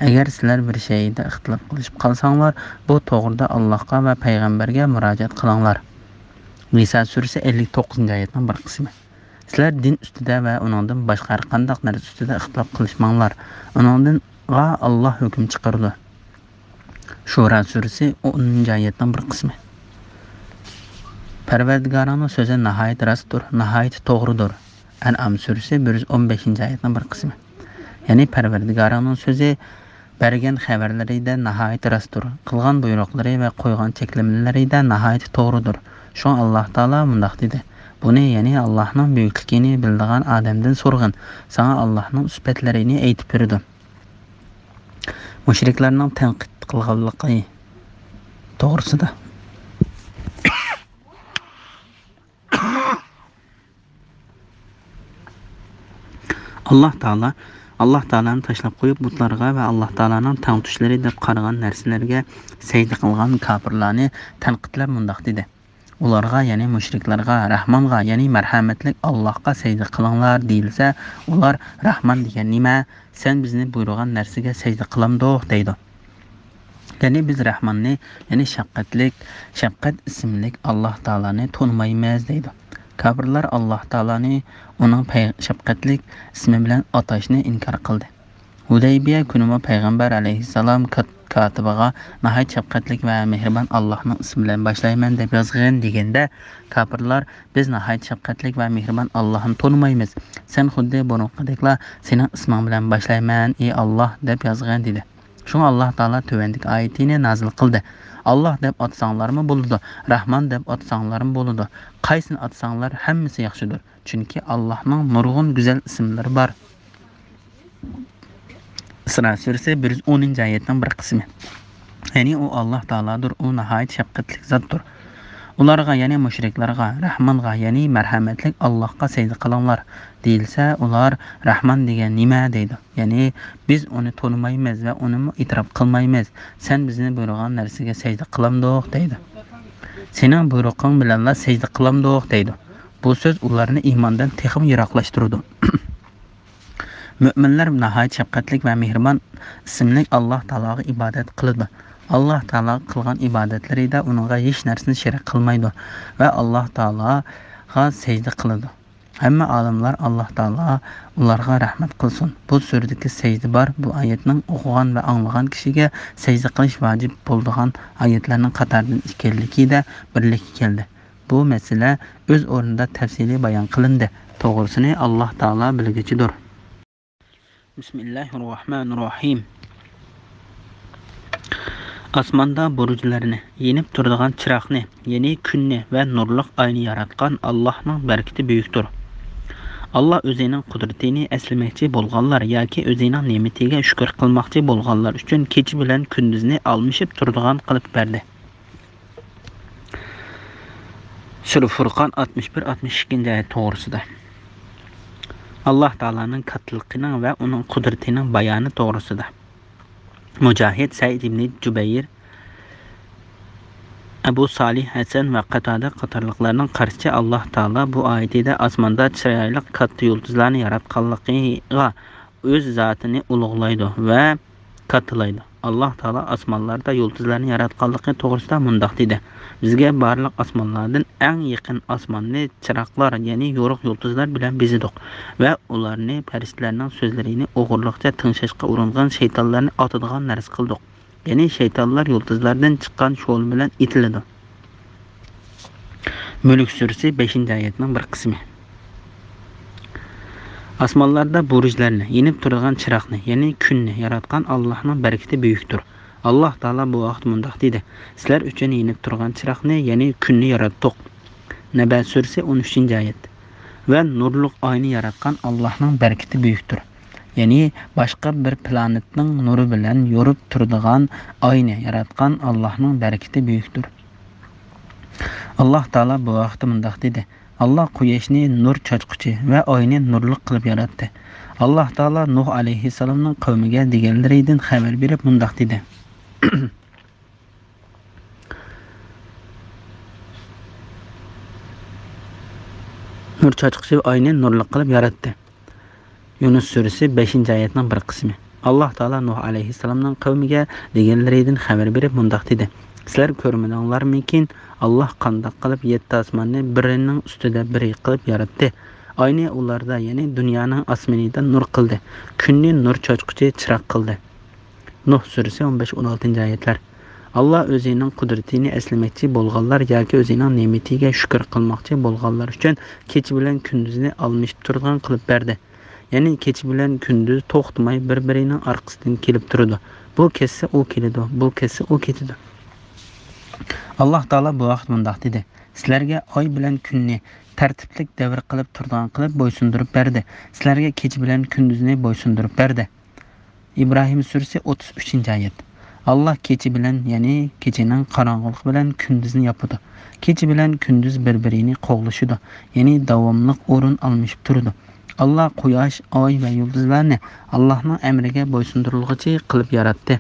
ئەگەر سىلەر بىر شەيئىدە ئىختىلاپ قىلىشىپ قالساڭلار، بۇ توغرىدا ئاللاھقا ۋە پەيغەمبەرگە مۇراجىئەت قىلىڭلار. نىسا سۈرىسى، ئەللىك توققۇزىنچى ئايەتنىڭ بىر قىسمى. سىلەر دىن ئۈستىدە ۋە ئۇنىڭدىن باشقا ھەر قانداق نەرسە ئۈستىدە ئىختىلاپ قىلىشماڭلار. ئۇنىڭدىنغا ئاللا ھۆكۈم چىقىرىدۇ. شۇرا سۈرىسى، ئونىنچى ئايەتنىڭ بىر قىسمى. پەرۋەردىگارىڭنىڭ سۆزى ناھايىتى راستتۇر، ناھايىتى توغرىدۇر. ئەنئام سۈرىسى بىر يۈز ئون بەشىنچى ئايەتنىڭ بىر قىسمى. يەنى پەرۋەردىگارىڭنىڭ سۆزى، بەرگەن خەۋەرلىرىدە ناھايىتى راستتۇر، قىلغان بۇيرۇقلىرى ۋە قويغان چەكلىمىلىرىدە ناھايىتى توغرىدۇر. شۇڭا ئاللاھ تائالا مۇنداق دېدى، بۇنى، يەنى ئاللاھنىڭ بۈيۈكلۈكىنى بىلىدىغان ئادەمدىن سورىغىن، ساڭا ئاللاھنىڭ سۈپەتلىرىنى ئېيتىپ بېرىدۇ. مۇشرىكلارنىڭ تەنقىد قىلغانلىقى توغرىسىدا. ئاللاھ تائالا، ئاللاھ تائالانى تاشلاپ قويۇپ، بۇتلارغا ۋە ئاللاھ تائالانىڭ تەڭتۇشلىرى دەپ قارىغان نەرسىلەرگە سەجدە قىلغان كاپىرلارنى تەنقىدلەپ مۇنداق دېدى، ئۇلارغا، يەنى مۇشرىكلارغا، راھمانغا، يەنى مەرھەمەتلىك ئاللاھقا سەجدە قىلىڭلار دېيىلسە، ئۇلار، راھمان دېگەن نېمە؟ سەن بىزنى بۇيرۇغان نەرسىگە سەجدە قىلامدۇق؟ دەيدۇ. يەنى بىز راھماننى، يەنى شەپقەتلىك، شەپقەت ئىسىملىك ئاللاھ تائالانى تونۇمايمىز دەيدۇ. كاپىرلار ئاللاھ تائالانى ئۇنىڭ پەي-، شەپقەتلىك ئىسمى بىلەن ئاتاشنى ئىنكار قىلدى. ھۇدەيبىيە كۈنىمۇ پەيغەمبەر ئەلەيھىسسالام كات-، كاتىبىغا ناھايىتى شەپقەتلىك ۋە مېھرىبان ئاللاھنىڭ ئىسمى بىلەن باشلايمەن دەپ يازغىن دېگەندە، كاپىرلار بىز ناھايىتى شەپقەتلىك ۋە مېھرىبان ئاللاھنى تونۇمايمىز. سەن خۇددى بۇرۇنقىدەكلا سېنىڭ ئىسمىڭ بىلەن باشلايمەن، ئى ئاللاھ، دەپ يازغىن دېدى. شۇڭا ئاللاھ تائالا تۆۋەندىكى ئايىتىنى نازىل قىلدى. ئاللاھ دەپ ئاتىساڭلارمۇ بولىدۇ، راھمان دەپ ئاتىساڭلارمۇ بولىدۇ. قايسىنى ئاتىساڭلار ھەممىسى ياخشىدۇر. چۈنكى ئاللاھنىڭ نۇرغۇن گۈزەل ئىسىملىرى بار. ئىسرا سۈرىسى بىر يۈز ئونىنچى ئايەتنىڭ بىر قىسمى. يەنى ئۇ ئاللاھ تائالادۇر، ئۇ ناھايىتى شەپقەتلىك زاتتۇر. ئۇلارغا، يەنى مۇشرىكلارغا، راھمانغا، يەنى مەرھەمەتلىك ئاللاھقا سەجدە قىلىڭلار دېيىلسە، ئۇلار، راھمان دېگەن نېمە؟ دەيدۇ. يەنى، بىز ئۇنى تونۇمايمىز ۋە ئۇنىمۇ ئېتىراپ قىلمايمىز. سەن بىزنى بۇيرۇغان نەرسىگە سەجدە قىلامدۇق؟ دەيدۇ. سېنىڭ بۇيرۇقۇڭ بىلەنلا سەجدە قىلامدۇق؟ دەيدۇ. بۇ سۆز ئۇلارنى ئىماندىن تېخىمۇ يىراقلاشتۇرىدۇ. مۆمىنلەر ناھايىتى شەپقەتلىك ۋە مېھرىبان ئىسىملىك ئاللاھ تائالاغا ئىبادەت قىلىدۇ. ئاللاھ تائالاغا قىلغان ئىبادەتلىرىدە ئۇنىڭغا ھېچ نەرسىنى شېرىك قىلمايدۇ ۋە ئاللاھ تائالاغا سەجدە قىلىدۇ. ھەممە ئالىملار ئاللاھ تائالا ئۇلارغا رەھمەت قىلسۇن. بۇ سۈرىدىكى سەجدە بار، بۇ ئايەتنىڭ ئوقۇغان ۋە ئاڭلىغان كىشىگە سەجدە قىلىش ۋاجىپ بولىدىغان ئايەتلەرنىڭ قاتارىدىن ئىكەنلىكىدە بىرلىككە كەلدى. بۇ مەسىلە ئۆز ئورنىدا تەپسىلىي بايان قىلىندى. توغرىسىنى ئاللاھ تائالا بىلگۈچىدۇر. بىسمىللاھىررەھمانىررەھىم. ئاسماندا بۇرۇجلارنى، يېنىپ تۇرىدىغان چىراغنى، يەنى كۈننى ۋە نۇرلۇق ئاينى ياراتقان ئاللاھنىڭ بەرىكىتى بۈيۈكتۇر. ئاللاھ ئۆزىنىڭ قۇدرىتىنى ئەسلىمەكچى بولغانلار ياكى ئۆزىنىڭ نېمىتىگە شۈكۈر قىلماقچى بولغانلار ئۈچۈن كېچە بىلەن كۈندۈزنى ئالمىشىپ تۇرىدىغان قىلىپ بەردى. سۈرە فۇرقان ئاتمىش بىر، ئاتمىش ئىككىنچى ئايەت توغرىسىدا. ئاللاھ تائالانىڭ كاتتىلىقىنىڭ ۋە ئۇنىڭ قۇدرىتىنىڭ بايانى توغرىسىدا. مۇجاھىد، سەئىد ئىبنى جۇبەير، ئەبۇ سالىھ، ھەسەن ۋە قاتادە قاتارلىقلارنىڭ قارىشىچە، ئاللاھ تائالا بۇ ئايىتىدە ئاسماندا چىرايلىق كاتتا يۇلتۇزلارنى ياراتقانلىقىغا ئۆز زاتىنى ئۇلۇغلايدۇ ۋە كاتتىلايدۇ. ئاللاھ تائالا ئاسمانلاردا يۇلتۇزلارنى ياراتقانلىقى توغرىسىدا مۇنداق دېدى، بىزگە بارلىق ئاسمانلاردىن ئەڭ يېقىن ئاسماننى چىراغلار، يەنى يورۇق يۇلتۇزلار بىلەن بېزىدۇق ۋە ئۇلارنى پەرىشتىلەرنىڭ سۆزلىرىنى ئوغرىلىقچە تىڭشاشقا ئۇرۇنغان شەيتانلارنى ئاتىدىغان نەرسە قىلدۇق. يەنى شەيتانلار يۇلتۇزلاردىن چىققان شولا بىلەن ئېتىلىدۇ. مۈلۈك سۈرىسى بەشىنچى ئايەتنىڭ بىر قىسمى. ئاسمانلاردا بۇرۇجلارنى، يېنىپ تۇرىدىغان چىراغنى، يەنى كۈننى ياراتقان ئاللاھنىڭ بەرىكىتى بۈيۈكتۇر. ئاللاھ تائالا بۇ ھەقتە مۇنداق دېدى، سىلەر ئۈچۈن يېنىپ تۇرغان چىراغنى، يەنى كۈننى ياراتتۇق. نەبە سۈرىسى ئون ئۈچىنچى ئايەت. ۋە نۇرلۇق ئاينى ياراتقان ئاللاھنىڭ بەرىكىتى بۈيۈكتۇر. يەنى باشقا بىر پلانېتنىڭ نۇرى بىلەن يورۇپ تۇرىدىغان ئاينى ياراتقان ئاللاھنىڭ بەرىكىتى بۈيۈكتۇر. ئاللاھ تائالا بۇ ھەقتە مۇنداق دېدى، ئاللاھ قۇياشنى نۇر چاچقۇچى ۋە ئاينى نۇرلۇق قىلىپ ياراتتى. ئاللاھ تائالا نۇھ ئەلەيھىسسالامنىڭ قەۋمىگە دېگەنلىرىدىن خەۋەر بېرىپ مۇنداق دېدى. نۇر چاچقۇچى ئاينى نۇرلۇق قىلىپ ياراتتى. يۇنۇس سۈرىسى بەشىنچى ئايەتنىڭ بىر قىسمى. ئاللاھ تائالا نۇھ ئەلەيھىسسالامنىڭ قەۋمىگە دېگەنلىرىدىن خەۋەر بېرىپ مۇنداق دېدى، سىلەر كۆرمىدىڭلارمىكىن، ئاللاھ قانداق قىلىپ يەتتە ئاسماننى بىرىنىڭ ئۈستىدە بىرى قىلىپ ياراتتى؟ ئاينى ئۇلاردا، يەنى دۇنيانىڭ ئاسمىنىدا نۇر قىلدى، كۈننى نۇر چاچقۇچى چىراغ قىلدى. نۇھ سۈرىسى ئون بەش، ئون ئالتىنچى ئايەتلەر. ئاللا ئۆزىنىڭ قۇدرىتىنى ئەسلىمەكچى بولغانلار ياكى ئۆزىنىڭ نېمىتىگە شۈكۈر قىلماقچى بولغانلار ئۈچۈن كېچە بىلەن كۈندۈزنى ئالمىشىپ تۇرىدىغان قىلىپ بەردى. يەنى كېچە بىلەن كۈندۈز توختىماي بىر-بىرىنىڭ ئارقىسىدىن كېلىپ تۇرىدۇ. بۇ كەتسە، ئۇ كېلىدۇ، بۇ كەتسە، ئۇ كېتىدۇ. ئاللا تائالا بۇ ھەقتە مۇنداق دېدى: سىلەرگە ئاي بىلەن كۈننى تەرتىپلىك دەۋر قىلىپ تۇرىدىغان قىلىپ بويسۇندۇرۇپ بەردى. سىلەرگە كېچە بىلەن كۈندۈزنى بويسۇندۇرۇپ بەردى. ئىبراھىم سۈرىسى، ئوتتۇز ئۈچىنچى ئايەت. ئاللا كېچە بىلەن، يەنى كېچىنىڭ قاراڭغۇلۇقى بىلەن كۈندۈزنى ياپىدۇ. كېچە بىلەن كۈندۈز بىر-بىرىنى قوغلىشىدۇ، يەنى داۋاملىق ئورۇن ئالمىشىپ تۇرىدۇ. ئاللا قۇياش، ئاي ۋە يۇلتۇزلارنى ئاللانىڭ ئەمرىگە بويسۇندۇرۇلغۇچى قىلىپ ياراتتى.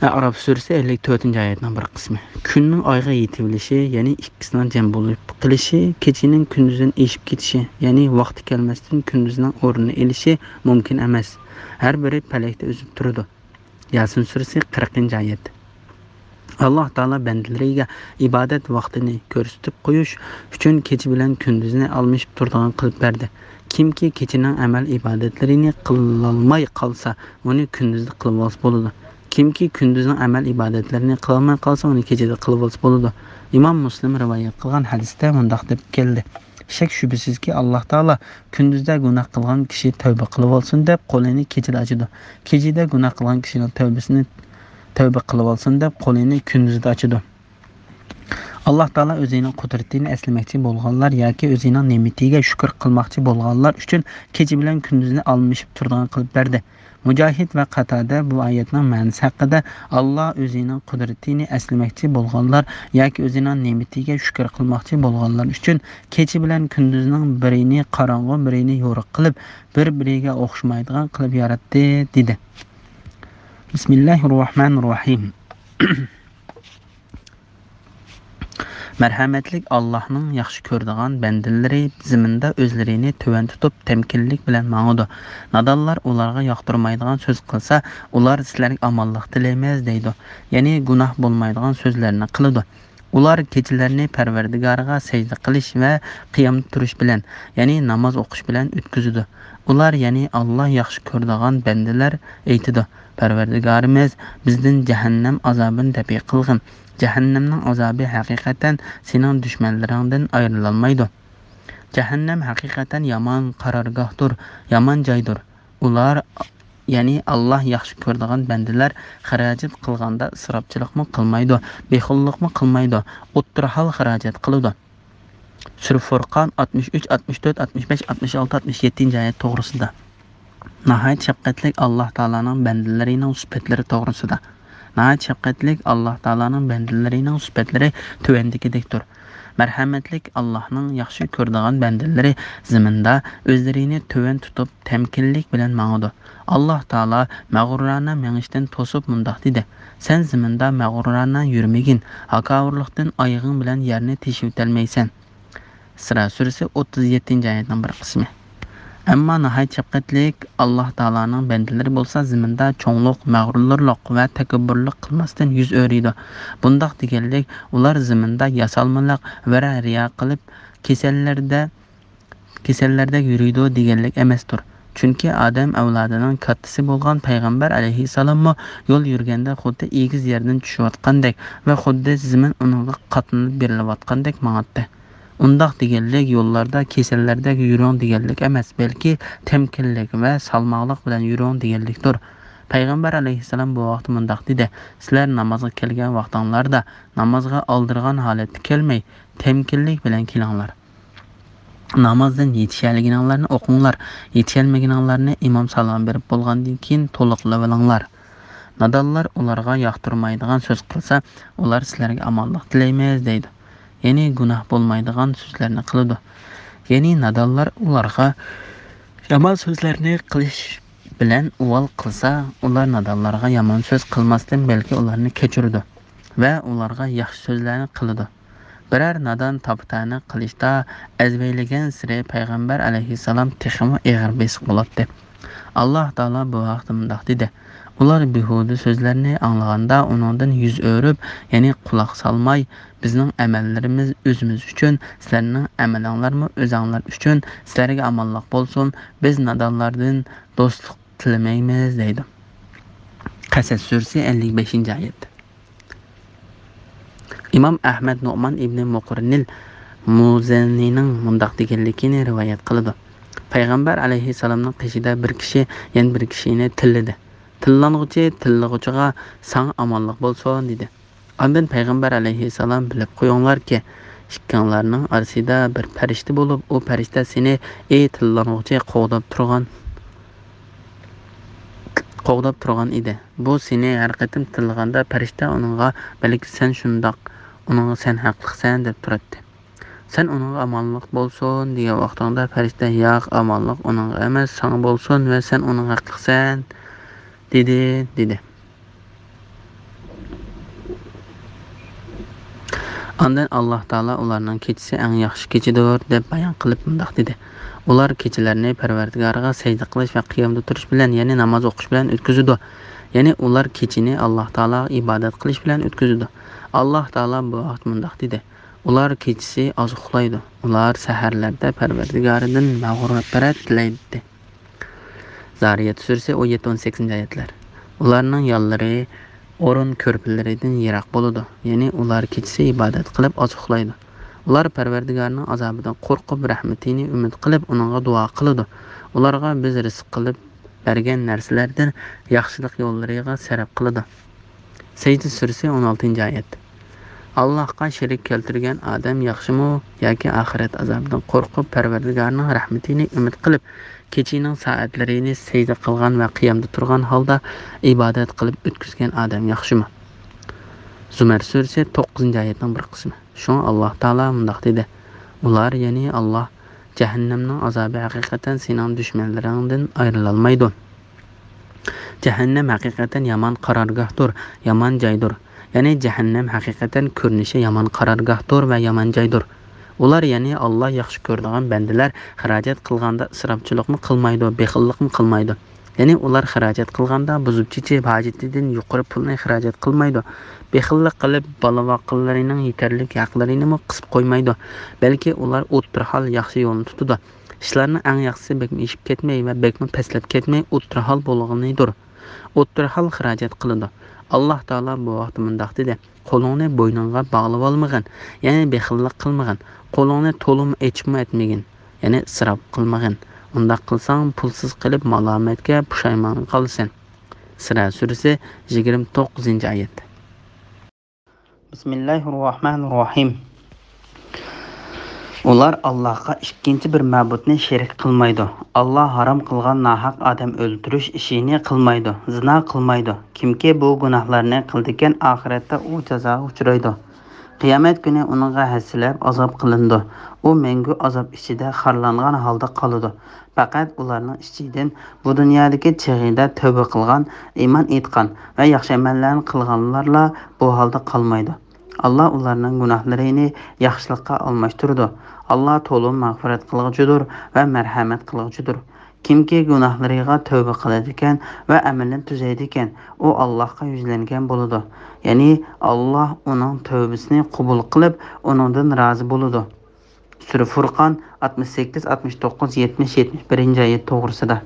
ئەئراف سۈرىسى، ئەللىك تۆتىنچى ئايەتنىڭ بىر قىسمى. كۈننىڭ ئايغا يېتىۋېلىشى، يەنى ئىككىسىنىڭ جەم بولۇپ قېلىشى، كېچىنىڭ كۈندۈزدىن ئېشىپ كېتىشى، يەنى ۋاقتى كەلمەستىن كۈندۈزنىڭ ئورنىنى ئېلىشى مۇمكىن ئەمەس. ھەر بىرى پەلەكتە ئۈزۈپ تۇرىدۇ. ياسىن سۈرىسى، قىرىقىنچى ئايەت. ئاللا تائالا بەندىلىرىگە ئىبادەت ۋاقتىنى كۆرسىتىپ قويۇش ئۈچۈن كېچە بىلەن كۈندۈزنى ئالمىشىپ تۇرىدىغان قىلىپ بەردى. كىمكى كېچىنىڭ ئەمەل ئىبادەتلىرىنى قىلالماي قالسا، ئۇنى كۈندۈزدە قىلىۋالسا بولىدۇ. كىمكى كۈندۈزنىڭ ئەمەل ئىبادەتلىرىنى قىلالماي قالسا، ئۇنى كېچىدە قىلىۋالسا بولىدۇ. ئىمام مۇسلىم رىۋايەت قىلغان ھەدىستە مۇنداق دەپ كەلدى: شەك-شۈبھىسىزكى، ئاللا تائالا كۈندۈزدە گۇناھ قىلغان كىشى تەۋبە قىلىۋالسۇن دەپ قولىنى كېچىدە ئاچىدۇ. كېچىدە گۇناھ قىلغان كىشىنىڭ تەۋبىسىنى، تەۋبە قىلىۋالسۇن دەپ قولىنى كۈندۈزدە ئاچىدۇ. ئاللا تائالا ئۆزىنىڭ قۇدرىتىنى ئەسلىمەكچى بولغانلار ياكى ئۆزىنىڭ نېمىتىگە شۈكۈر قىلماقچى بولغانلار ئۈچۈن كېچە بىلەن كۈندۈزنى ئالمىشىپ تۇرىدىغان قىلىپ بەردى. مۇجاھىد ۋە قاتادە بۇ ئايەتنىڭ مەنىسى ھەققىدە، ئاللا ئۆزىنىڭ قۇدرىتىنى ئەسلىمەكچى بولغانلار ياكى ئۆزىنىڭ نېمىتىگە شۈكۈر قىلماقچى بولغانلار ئۈچۈن كېچە بىلەن كۈندۈزنىڭ بىرىنى قاراڭغۇ، بىرىنى يورۇق قىلىپ، بىر-بىرىگە ئوخشىمايدىغان قىلىپ ياراتتى، دېدى. بىسمىللاھىر راھمانىر راھىم. مەرھەمەتلىك ئاللاھنىڭ ياخشى كۆرىدىغان بەندىلىرى زېمىندا ئۆزلىرىنى تۆۋەن تۇتۇپ، تەمكىنلىك بىلەن ماڭىدۇ. نادانلار ئۇلارغا ياقتۇرمايدىغان سۆز قىلسا، ئۇلار سىلەرگە ئامانلىق تىلەيمىز دەيدۇ. يەنى گۇناھ بولمايدىغان سۆزلەرنى قىلىدۇ. ئۇلار كېچىلەرنى پەرۋەردىگارىغا سەجدە قىلىش ۋە قىيامدا تۇرۇش بىلەن، يەنى ناماز ئوقۇش بىلەن ئۆتكۈزىدۇ. ئۇلار، يەنى ئاللا ياخشى كۆرىدىغان بەندىلەر ئېيتىدۇ: پەرۋەردىگارىمىز، بىزدىن جەھەننەم ئازابىنى دەپئى قىلغىن. جەھەننەمنىڭ ئازابى ھەقىقەتەن سېنىڭ دۈشمەنلىرىڭدىن ئايرىلالمايدۇ. جەھەننەم ھەقىقەتەن يامان قارارگاھتۇر، يامان جايدۇر. ئۇلار، يەنى ئاللا ياخشى كۆرىدىغان بەندىلەر خىراجەت قىلغاندا ئىسراپچىلىقمۇ قىلمايدۇ، بېخىللىقمۇ قىلمايدۇ، ئوتتۇرا ھال خىراجەت قىلىدۇ. سۈرە فۇرقان ئاتمىش ئۈچ، ئاتمىش تۆت، ئاتمىش بەش، ئاتمىش ئالتە، ئاتمىش يەتتىنچى ئايەت توغرىسىدا. ناھايىتى شەپقەتلىك ئاللا تائالانىڭ بەندىلىرىنىڭ سۈپەتلىرى توغرىسىدا. ناھايىتى شەپقەتلىك ئاللا تائالانىڭ بەندىلىرىنىڭ سۈپەتلىرى تۆۋەندىكىدەكتۇر. مەرھەمەتلىك ئاللاھنىڭ ياخشى كۆرىدىغان بەندىلىرى زېمىندا ئۆزلىرىنى تۆۋەن تۇتۇپ، تەمكىنلىك بىلەن ماڭىدۇ. ئاللا تائالا مەغرۇرانە مېڭىشتىن توسۇپ مۇنداق دېدى: سەن زېمىندا مەغرۇرانە يۈرمىگىن، ھاكاۋۇرلۇقتىن ئايىغىڭ بىلەن يەرنى تېشىۋېتەلمەيسەن. ئىسرا سۈرىسى، ئوتتۇز يەتتىنچى ئايەتنىڭ بىر قىسمى. ئەمما ناھايىتى شەپقەتلىك ئاللا تائالانىڭ بەندىلىرى بولسا زېمىندا چوڭلۇق، مەغرۇرلۇق ۋە تەكەببۇرلۇق قىلماستىن يۈز ئۆرۈيدۇ. بۇنداق دېگەنلىك، ئۇلار زېمىندا ياسالمىلىق ۋە رىيا قىلىپ، كېسەللەردە، كېسەللەردەك يۈرىدۇ دېگەنلىك ئەمەستۇر. چۈنكى ئادەم ئەۋلادىنىڭ كاتتىسى بولغان پەيغەمبەر ئەلەيھىسسالاممۇ يول يۈرگەندە خۇددى ئېگىز يەردىن چۈشۈۋاتقاندەك ۋە خۇددى زېمىن ئۇنىڭغا قاتلىنىپ بېرىلىۋاتقاندەك ماڭاتتى. ئۇنداق دېگەنلىك يوللاردا كېسەللەردەك يۈرۈڭ دېگەنلىك ئەمەس، بەلكى تەمكىنلىك ۋە سالماقلىق بىلەن يۈرۈڭ دېگەنلىكتۇر. پەيغەمبەر ئەلەيھىسسالام بۇ ۋاقىتتا مۇنداق دېدى: سىلەر نامازغا كەلگەن ۋاقتىڭلاردا نامازغا ئالدىرىغان ھالەتتە كەلمەي، تەمكىنلىك بىلەن كېلىڭلار. نامازدىن يېتىشەلىگىنىڭلارنى ئوقۇڭلار، يېتىشەلمىگىنىڭلارنى ئىمام سالام بېرىپ بولغاندىن كېيىن تولۇقلىۋېلىڭلار. نادانلار ئۇلارغا ياقتۇرمايدىغان سۆز قىلسا، ئۇلار سىلەرگە ئامانلىق تىلەيمىز دەيدۇ. يەنى گۇناھ بولمايدىغان سۆزلەرنى قىلىدۇ. يەنى نادانلار ئۇلارغا يامان سۆزلەرنى قىلىش بىلەن ئۇۋال قىلسا، ئۇلار نادانلارغا يامان سۆز قىلماستىن، بەلكى ئۇلارنى كەچۈرىدۇ ۋە ئۇلارغا ياخشى سۆزلەرنى قىلىدۇ. بىرەر نادان تاپا-تەنە قىلىشتا ئەزۋەيلىگەنسېرى پەيغەمبەر ئەلەيھىسسالام تېخىمۇ ئېغىر بېسىق بولاتتى. ئاللا تائالا بۇ ھەقتە مۇنداق دېدى: ئۇلار بىھۇدە سۆزلەرنى ئاڭلىغاندا ئۇنىڭدىن يۈز ئۆرۈپ، يەنى قۇلاق سالماي، بىزنىڭ ئەمەللىرىمىز ئۆزىمىز ئۈچۈن، سىلەرنىڭ ئەمىلىڭلارمۇ ئۆزەڭلار ئۈچۈن، سىلەرگە ئامانلىق بولسۇن، بىز نادانلاردىن دوستلۇق تىلىمەيمىز دەيدۇ. قەسەس سۈرىسى، ئەللىك بەشىنچى ئايەت. ئىمام ئەھمەد نۇئمان ئىبنى مۇقرىنىل مۇزەننىنىڭ مۇنداق دېگەنلىكىنى رىۋايەت قىلىدۇ: پەيغەمبەر ئەلەيھىسسالامنىڭ قېشىدا بىر كىشى يەنە بىر كىشىنى تىللىدى. تىللانغۇچى تىللىغۇچىغا: «ساڭا ئامانلىق بولسۇن» دېدى. ئاندىن پەيغەمبەر ئەلەيھىسسالام: «بىلىپ قويۇڭلاركى، ئىككىڭلارنىڭ ئارىسىدا بىر پەرىشتە بولۇپ، ئۇ پەرىشتە سېنى، ئى تىللانغۇچى، قوغداپ تۇرغان، قوغداپ تۇرغان ئىدى. بۇ سېنى ھەر قېتىم تىللىغاندا پەرىشتە ئۇنىڭغا، بەلكى سەن شۇنداق، ئۇنىڭغا سەن ھەقلىقسەن دەپ تۇراتتى. سەن ئۇنىڭغا ئامانلىق بولسۇن دېگەن ۋاقتىڭدا پەرىشتە، ياق، ئامانلىق ئۇنىڭغا ئەمەس، ساڭا بولسۇن ۋە سەن ئۇنىڭغا ھەقلىقسەن دېدى» دېدى. ئاندىن ئاللاھ تائالا ئۇلارنىڭ كېچىسى ئەڭ ياخشى كېچىدۇر دەپ بايان قىلىپ مۇنداق دېدى: ئۇلار كېچىلەرنى پەرۋەردىگارىغا سەجدە قىلىش ۋە قىيامدا تۇرۇش بىلەن، يەنى ناماز ئوقۇش بىلەن ئۆتكۈزىدۇ. يەنى ئۇلار كېچىنى ئاللاھ تائالاغا ئىبادەت قىلىش بىلەن ئۆتكۈزىدۇ. ئاللاھ تائالا بۇ ھەقتە مۇنداق دېدى: ئۇلار كېچىسى ئاز ئۇخلايدۇ. ئۇلار سەھەرلەردە پەرۋەردىگارىدىن مەغپىرەت تىلەيدۇ. زارىيەت سۈرىسى، ئون يەتتە، ئون سەككىزىنچى ئايەتلەر. ئۇلارنىڭ يانلىرى ئورۇن كۆرپىلىرىدىن يىراق بولىدۇ. يەنى ئۇلار كېچىسى ئىبادەت قىلىپ ئاز ئۇخلايدۇ. ئۇلار پەرۋەردىگارىنىڭ ئازابىدىن قورقۇپ، رەھمىتىنى ئۈمىد قىلىپ، ئۇنىڭغا دۇئا قىلىدۇ. ئۇلارغا بىز رىزىق قىلىپ بەرگەن نەرسىلەردىن ياخشىلىق يوللىرىغا سەرپ قىلىدۇ. سەجدە سۈرىسى، ئون ئالتىنچى ئايەت. ئاللاھقا شېرىك كەلتۈرگەن ئادەم ياخشىمۇ ياكى ئاخىرەت ئازابىدىن قورقۇپ، پەرۋەردىگارنىڭ رەھمىتىنى ئۈمىد قىلىپ، كېچىنىڭ سائەتلىرىنى سەجدە قىلغان ۋە قىيامدا تۇرغان ھالدا ئىبادەت قىلىپ ئۆتكۈزگەن ئادەم ياخشىمۇ؟ زۇمەر سۈرىسى، توققۇزىنچى ئايەتنىڭ بىر قىسمى. شۇڭا ئاللاھ تائالا مۇنداق دېدى: ئۇلار، يەنى ئاللاھ، جەھەننەمنىڭ ئازابى ھەقىقەتەن سېنىڭ دۈشمەنلىرىڭدىن ئايرىلالمايدۇ. جەھەننەم ھەقىقەتەن يامان قارارگاھتۇر، يامان جايدۇر. يەنى جەھەننەم ھەقىقەتەن كۆرۈنۈشى يامان قارارگاھتۇر ۋە يامان جايدۇر. ئۇلار، يەنى ئاللاھ ياخشى كۆرىدىغان بەندىلەر خىراجەت قىلغاندا ئىسراپچىلىقمۇ قىلمايدۇ، بېخىللىقمۇ قىلمايدۇ. يەنى ئۇلار خىراجەت قىلغاندا بۇزۇپ چېچىپ، ھاجىتىدىن يۇقىرى پۇلنى خىراجەت قىلمايدۇ. بېخىللىق قىلىپ، بالا-ۋاقىللىرىنىڭ يېتەرلىك ھەقلىرىنىمۇ قىسىپ قويمايدۇ. بەلكى ئۇلار ئوتتۇرا ھال ياخشى يولنى تۇتىدۇ. ئىشلارنىڭ ئەڭ ياخشىسى بەكمۇ ئېشىپ كەتمەي ۋە بەكمۇ پەسلەپ كەتمەي ئوتتۇرا ھال بولغىنىدۇر. ئوتتۇرا ھال خىراجەت قىلىدۇ. ئاللاھ تائالا بۇ ھەقتە مۇنداق دېدى: قولۇڭنى بوينۇڭغا باغلىۋالمىغىن، يەنى بېخىللىق قىلمىغىن. قولۇڭنى تولىمۇ ئېچىپمۇ ئەتمىگىن، يەنى ئىسراپ قىلمىغىن. ئۇنداق قىلساڭ، پۇلسىز قېلىپ مالامەتكە، پۇشايمانغا قالىسەن. ئىسراء سۈرىسى، يىگىرمە توققۇزىنچى ئايەت. بىسمىللاھىرراھمانىرراھىم. ئۇلار ئاللاھقا ئىككىنچى بىر مەبۇدنى شېرىك قىلمايدۇ. ئاللاھ ھارام قىلغان ناھەق ئادەم ئۆلتۈرۈش ئىشىنى قىلمايدۇ، زىنا قىلمايدۇ. كىمكى بۇ گۇناھلارنى قىلىدىكەن، ئاخىرەتتە ئۇ جازاغا ئۇچرايدۇ. قىيامەت كۈنى ئۇنىڭغا ھەسسىلەپ ئازاب قىلىنىدۇ. ئۇ مەڭگۈ ئازاب ئىچىدە خارلانغان ھالدا قالىدۇ. پەقەت ئۇلارنىڭ ئىچىدىن بۇ دۇنيادىكى چېغىدا تەۋبە قىلغان، ئىمان ئېيتقان ۋە ياخشى ئەمەللەرنى قىلغانلارلا بۇ ھالدا قالمايدۇ. ئاللاھ ئۇلارنىڭ گۇناھلىرىنى ياخشىلىققا ئالماشتۇرىدۇ. ئاللاھ تولىمۇ مەغپىرەت قىلغۇچىدۇر ۋە مەرھەمەت قىلغۇچىدۇر. كىمكى گۇناھلىرىغا تەۋبە قىلىدىكەن ۋە ئەمىلىنى تۈزەيدىكەن، ئۇ ئاللاھقا يۈزلەنگەن بولىدۇ. يەنى ئاللاھ ئۇنىڭ تەۋبىسىنى قوبۇل قىلىپ، ئۇنىڭدىن رازى بولىدۇ. سۈرە فۇرقان، ئاتمىش سەككىز، ئاتمىش توققۇز، يەتمىش، يەتمىش بىرىنچى ئايەت توغرىسىدا.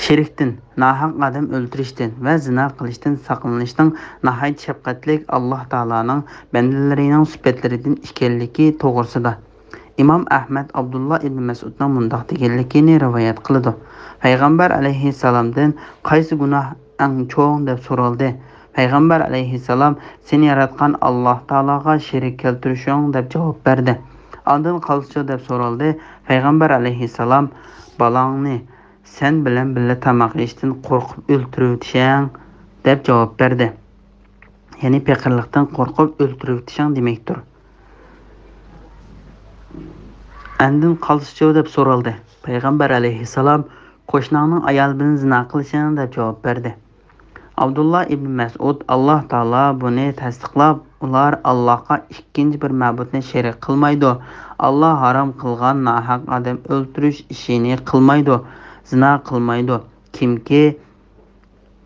شېرىكتىن، ناھەق ئادەم ئۆلتۈرۈشتىن ۋە زىنا قىلىشتىن ساقلىنىشنىڭ ناھايىتى شەپقەتلىك ئاللاھ تائالانىڭ بەندىلىرىنىڭ سۈپەتلىرىدىن ئىكەنلىكى توغرىسىدا. ئىمام ئەھمەد ئابدۇللا ئىبنى مەسئۇدنىڭ مۇنداق دېگەنلىكىنى رىۋايەت قىلىدۇ: پەيغەمبەر ئەلەيھىسسالامدىن، قايسى گۇناھ ئەڭ چوڭ؟ دەپ سورالدى. پەيغەمبەر ئەلەيھىسسالام، سېنى ياراتقان ئاللاھ تائالاغا شېرىك كەلتۈرۈشۈڭ، دەپ جاۋاب بەردى. ئاندىن قالسىچۇ؟ دەپ سورالدى. پەيغەمبەر ئەلەيھىسسالام، بالاڭنى سەن بىلەن بىللە تاماق يېيىشتىن قورقۇپ ئۆلتۈرۈۋېتىشىڭ، دەپ جاۋاب بەردى. يەنى پېقىرلىقتىن قورقۇپ ئۆلتۈرۈۋېتىشىڭ دېمەكتۇر. ئاندىن قالسىچۇ؟ دەپ سورالدى. پەيغەمبەر ئەلەيھىسسالام، قوشناڭنىڭ ئايالى بىلەن زىنا قىلىشىڭ، دەپ جاۋاب بەردى. ئابدۇللا ئىبنى مەسئۇد، ئاللاھ تائالا بۇنى تەستىقلاپ، ئۇلار ئاللاھقا ئىككىنچى بىر مەبۇدنى شېرىك قىلمايدۇ. ئاللاھ ھارام قىلغان ناھەق ئادەم ئۆلتۈرۈش ئىشىنى قىلمايدۇ، زىنا قىلمايدۇ. كىمكى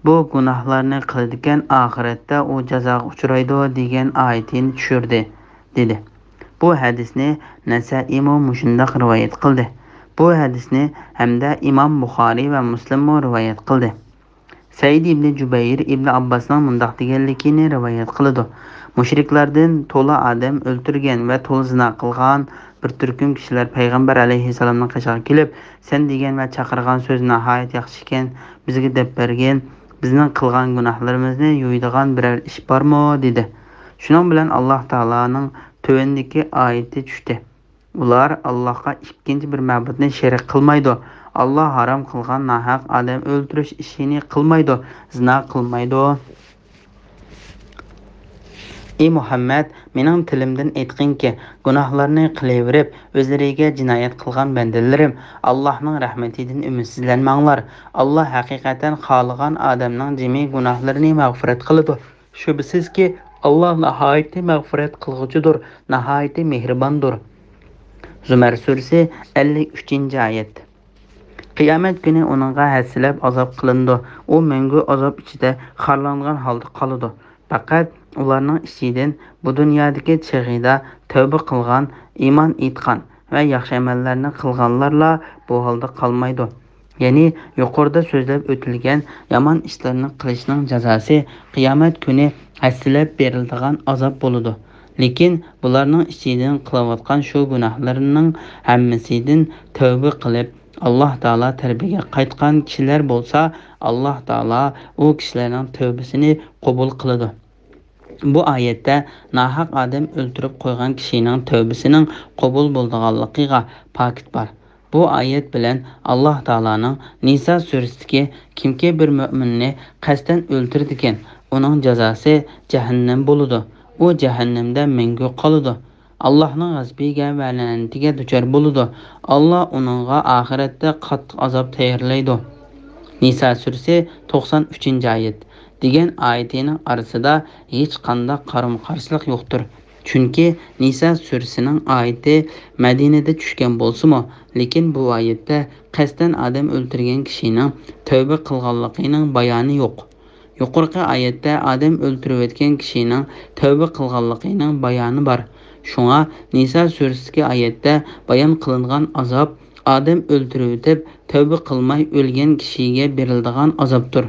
بۇ گۇناھلارنى قىلىدىكەن، ئاخىرەتتە ئۇ جازاغا ئۇچرايدۇ، دېگەن ئايىتىنى چۈشۈردى، دېدى. بۇ ھەدىسنى نەسەئىمۇ مۇشۇنداق رىۋايەت قىلدى. بۇ ھەدىسنى ھەمدە ئىمام بۇخارىي ۋە مۇسلىممۇ رىۋايەت قىلدى. سەئىد ئىبنى جۇبەير ئىبنى ئابباسنىڭ مۇنداق دېگەنلىكىنى رىۋايەت قىلىدۇ: مۇشرىكلاردىن تولا ئادەم ئۆلتۈرگەن ۋە تولا زىنا قىلغان بىر تۈركۈم كىشىلەر پەيغەمبەر ئەلەيھىسسالامنىڭ قېشىغا كېلىپ، سەن دېگەن ۋە چاقىرغان سۆز ناھايىتى ياخشى ئىكەن، بىزگە دەپ بەرگىن، بىزنىڭ قىلغان گۇناھلىرىمىزنى يۇيىدىغان بىرەر ئىش بارمۇ؟ دېدى. شۇنىڭ بىلەن ئاللاھ تائالانىڭ تۆۋەندىكى ئايىتى چۈشتى: ئۇلار ئاللاھقا ئىككىنچى بىر مەبۇدنى شېرىك قىلمايدۇ. ئاللاھ ھارام قىلغان ناھەق ئادەم ئۆلتۈرۈش ئىشىنى قىلمايدۇ، زىنا قىلمايدۇ. ئى مۇھەممەد، مېنىڭ تىلىمدىن ئېيتقىنكى، گۇناھلارنى قىلىۋېرىپ، ئۆزلىرىگە جىنايەت قىلغان بەندىلىرىم، ئاللاھنىڭ رەھمىتىدىن ئۈمىدسىزلەنمەڭلار. ئاللاھ ھەقىقەتەن خالىغان ئادەمنىڭ جىمى گۇناھلىرىنى مەغپىرەت قىلىدۇ. شۈبھىسىزكى، ئاللاھ ناھايىتى مەغپىرەت قىلغۇچىدۇر، ناھايىتى مېھرىباندۇر. زۇمەر سۈرىسى، ئەللىك ئۈچىنچى ئايەت. قىيامەت كۈنى ئۇنىڭغا ھەسسىلەپ ئازاب قىلىنىدۇ. ئۇ مەڭگۈ ئازاب ئىچىدە خارلانغان ھالدا قالىدۇ. پەقەت ئۇلارنىڭ ئىچىدىن بۇ دۇنيادىكى چېغىدا تەۋبە قىلغان، ئىمان ئېيتقان ۋە ياخشى ئەمەللەرنى قىلغانلارلا بۇ ھالدا قالمايدۇ. يەنى يۇقىرىدا سۆزلەپ ئۆتۈلگەن يامان ئىشلارنى قىلىشنىڭ جازاسى قىيامەت كۈنى ھەسسىلەپ بېرىلىدىغان ئازاب بولىدۇ. لېكىن بۇلارنىڭ ئىچىدىن قىلىۋاتقان شۇ گۇناھلىرىنىڭ ھەممىسىدىن تەۋبە قىلىپ، ئاللاھ تائالا تەرىپىگە قايتقان كىشىلەر بولسا، ئاللاھ تائالا ئۇ كىشىلەرنىڭ تەۋبىسىنى قوبۇل قىلىدۇ. بۇ ئايەتتە ناھەق ئادەم ئۆلتۈرۈپ قويغان كىشىنىڭ تەۋبىسىنىڭ قوبۇل بولىدىغانلىقىغا پاكىت بار. بۇ ئايەت بىلەن ئاللاھ تائالانىڭ نىسا سۈرىسىدىكى، كىمكى بىر مۆمىننى قەستەن ئۆلتۈرىدىكەن، ئۇنىڭ جازاسى جەھەننەم بولىدۇ. ئۇ جەھەننەمدە مەڭگۈ قالىدۇ. ئاللاھنىڭ غەزىپىگە ۋە لەنىتىگە دۇچار بولىدۇ. ئاللاھ ئۇنىڭغا ئاخىرەتتە قاتتىق ئازاب تەييارلايدۇ. نىسا سۈرىسى، توقسان ئۈچىنچى ئايەت، دېگەن ئايىتىنىڭ ئارىسىدا ھېچقانداق قارىمۇ-قارشىلىق يوقتۇر. چۈنكى نىسا سۈرىسىنىڭ ئايىتى مەدىنىدە چۈشكەن بولسىمۇ، لېكىن بۇ ئايەتتە قەستەن ئادەم ئۆلتۈرگەن كىشىنىڭ تەۋبە قىلغانلىقىنىڭ بايانى يوق. يۇقىرىقى ئايەتتە ئادەم ئۆلتۈرۈۋەتكەن كىشىنىڭ تەۋبە قىلغانلىقىنىڭ بايانى بار. شۇڭا نىسا سۈرىسىدىكى ئايەتتە بايان قىلىنغان ئازاب ئادەم ئۆلتۈرۈۋېتىپ تەۋبە قىلماي ئۆلگەن كىشىگە بېرىلىدىغان ئازابتۇر.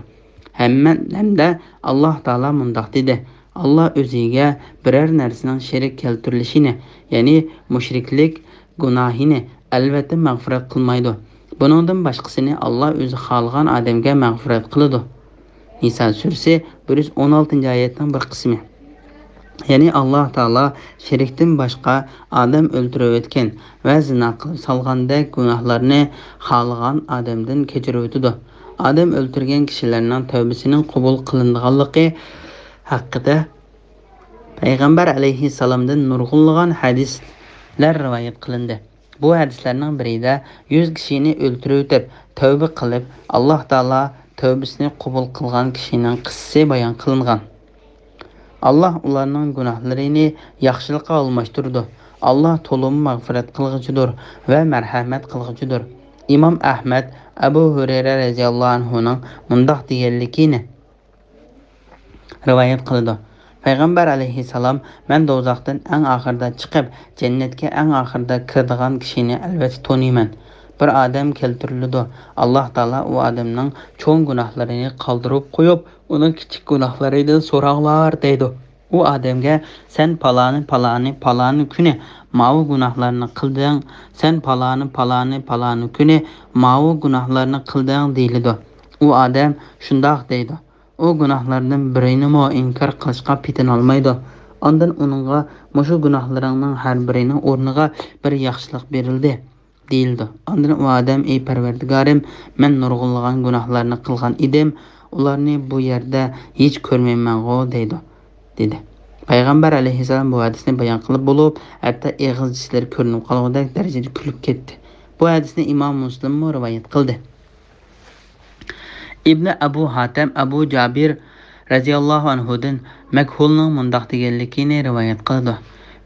ھەممە، ھەمدە ئاللاھ تائالا مۇنداق دېدى: ئاللاھ ئۆزىگە بىرەر نەرسىنىڭ شېرىك كەلتۈرۈلۈشىنى، يەنى مۇشرىكلىك گۇناھىنى ئەلۋەتتە مەغپىرەت قىلمايدۇ. بۇنىڭدىن باشقىسىنى ئاللاھ ئۆزى خالىغان ئادەمگە مەغپىرەت قىلىدۇ. نىسا سۈرىسى، بىر يۈز ئون ئالتىنچى ئايەتنىڭ بىر قىسمى. يەنى ئاللاھ تائالا شېرىكتىن باشقا ئادەم ئۆلتۈرۈۋەتكەن ۋە زىنا قىلىپ سالغاندەك گۇناھلارنى خالىغان ئادەمدىن كەچۈرۈۋېتىدۇ. ئادەم ئۆلتۈرگەن كىشىلەرنىڭ تەۋبىسىنىڭ قوبۇل قىلىنىدىغانلىقى ھەققىدە پەيغەمبەر ئەلەيھىسسالامدىن نۇرغۇنلىغان ھەدىسلەر رىۋايەت قىلىندى. بۇ ھەدىسلەرنىڭ بىرىدە يۈز كىشىنى ئۆلتۈرۈۋېتىپ، تەۋبە قىلىپ، ئاللاھ تائالا تەۋبىسىنى قوبۇل قىلغان كىشىنىڭ قىسسىسى بايان قىلىنغان. ئاللاھ ئۇلارنىڭ گۇناھلىرىنى ياخشىلىققا ئالماشتۇرىدۇ. ئاللاھ تولىمۇ مەغپىرەت قىلغۇچىدۇر ۋە مەرھەمەت قىلغۇچىدۇر. ئىمام ئەھمەد ئەبۇ ھۇرەيرە رەزىياللاھۇ ئەنھۇنىڭ مۇنداق دېگەنلىكىنى رىۋايەت قىلىدۇ. پەيغەمبەر ئەلەيھىسسالام: مەن دوزاختىن ئەڭ ئاخىرىدا چىقىپ، جەننەتكە ئەڭ ئاخىرىدا كىرىدىغان كىشىنى ئەلۋەتتە تونۇيمەن. بىر ئادەم كەلتۈرۈلىدۇ. ئاللاھ تائالا ئۇ ئادەمنىڭ چوڭ گۇناھلىرىنى قالدۇرۇپ قويۇپ، ئۇنىڭ كىچىك گۇناھلىرىدىن سوراڭلار دەيدۇ. ئۇ ئادەمگە: سەن پالانى، پالانى، پالانى كۈنى ماۋۇ گۇناھلارنى قىلدىڭ، سەن پالانى، پالانى، پالانى كۈنى ماۋۇ گۇناھلارنى قىلدىڭ دېيىلىدۇ. ئۇ ئادەم شۇنداق دەيدۇ. ئۇ گۇناھلاردىن بىرىنىمۇ ئىنكار قىلىشقا پېتىنالمايدۇ. ئاندىن ئۇنىڭغا مۇشۇ گۇناھلىرىڭنىڭ ھەر بىرىنىڭ ئورنىغا بىر ياخشىلىق بېرىلدى دېيىلىدۇ. ئاندىن ئۇ ئادەم: ئى پەرۋەردىگارىم، مەن نۇرغۇنلىغان گۇناھلارنى قىلغان ئىدىم، ئۇلارنى بۇ يەردە ھېچ كۆرمەيمەنغۇ دەيدۇ، دېدى. پەيغەمبەر ئەلەيھىسسالام بۇ ھەدىسنى بايان قىلىپ بولۇپ، ھەتتا ئېغىز چىشلىرى كۆرۈنۈپ قالغۇدەك دەرىجىدە كۈلۈپ كەتتى. بۇ ھەدىسنى ئىمام مۇسلىممۇ رىۋايەت قىلدى. ئىبنى ئەبۇ ھاتەم ئەبۇ جابىر رەزىياللاھۇ ئەنھۇدىن مەكھۇلنىڭ مۇنداق دېگەنلىكىنى رىۋايەت قىلىدۇ: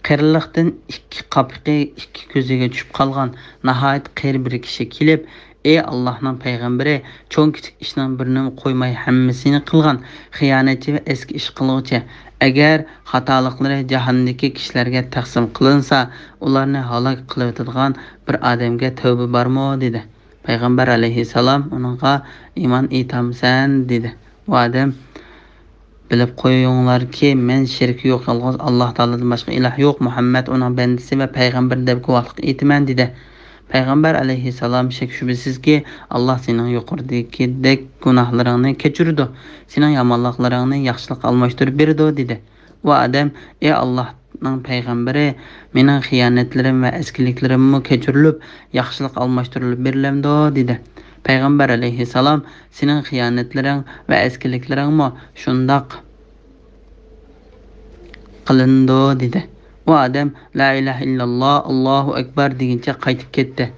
قېرىلىقتىن ئىككى قاپىقى ئىككى كۆزىگە چۈشۈپ قالغان ناھايىتى قېرى بىر كىشى كېلىپ: ئى ئاللاھنىڭ پەيغەمبىرى، چوڭ-كىچىك ئىشنىڭ بىرىنىمۇ قويماي ھەممىسىنى قىلغان خىيانەتچى ۋە ئەسكى ئىش قىلغۇچى، ئەگەر خاتالىقلىرى جاھاندىكى كىشىلەرگە تەقسىم قىلىنسا، ئۇلارنى ھالاك قىلىۋېتىدىغان بىر ئادەمگە تەۋبە بارمۇ؟ دېدى. پەيغەمبەر ئەلەيھىسسالام ئۇنىڭغا: ئىمان ئېيتامسەن؟ دېدى. ئۇ ئادەم، بىلىپ قويۇڭلاركى، مەن شېرىكى يوق يالغۇز ئاللاھ تائالادىن باشقا ئىلاھ يوق، مۇھەممەد ئۇنىڭ بەندىسى ۋە پەيغەمبىرى دەپ گۇۋاھلىق ئېيتىمەن، دېدى. پەيغەمبەر ئەلەيھىسسالام، شەك-شۈبھىسىزكى، ئاللاھ سېنىڭ يۇقىرىدىكىدەك گۇناھلىرىڭنى كەچۈرىدۇ، سېنىڭ يامانلىقلىرىڭنى ياخشىلىققا ئالماشتۇرۇپ بېرىدۇ، دېدى. ئۇ ئادەم، ئى ئاللاھنىڭ پەيغەمبىرى، مېنىڭ خىيانەتلىرىم ۋە ئەسكىلىكلىرىممۇ كەچۈرۈلۈپ، ياخشىلىق ئالماشتۇرۇلۇپ بېرىلەمدۇ؟ دېدى. پەيغەمبەر ئەلەيھىسسالام، سېنىڭ خىيانەتلىرىڭ ۋە ئەسكىلىكلىرىڭمۇ شۇنداق قىلىنىدۇ، دېدى. ئۇ ئادەم، لا ئىلاھە ئىللاللا، ئاللاھۇ ئەكبەر دېگىنىچە قايتىپ كەتتى.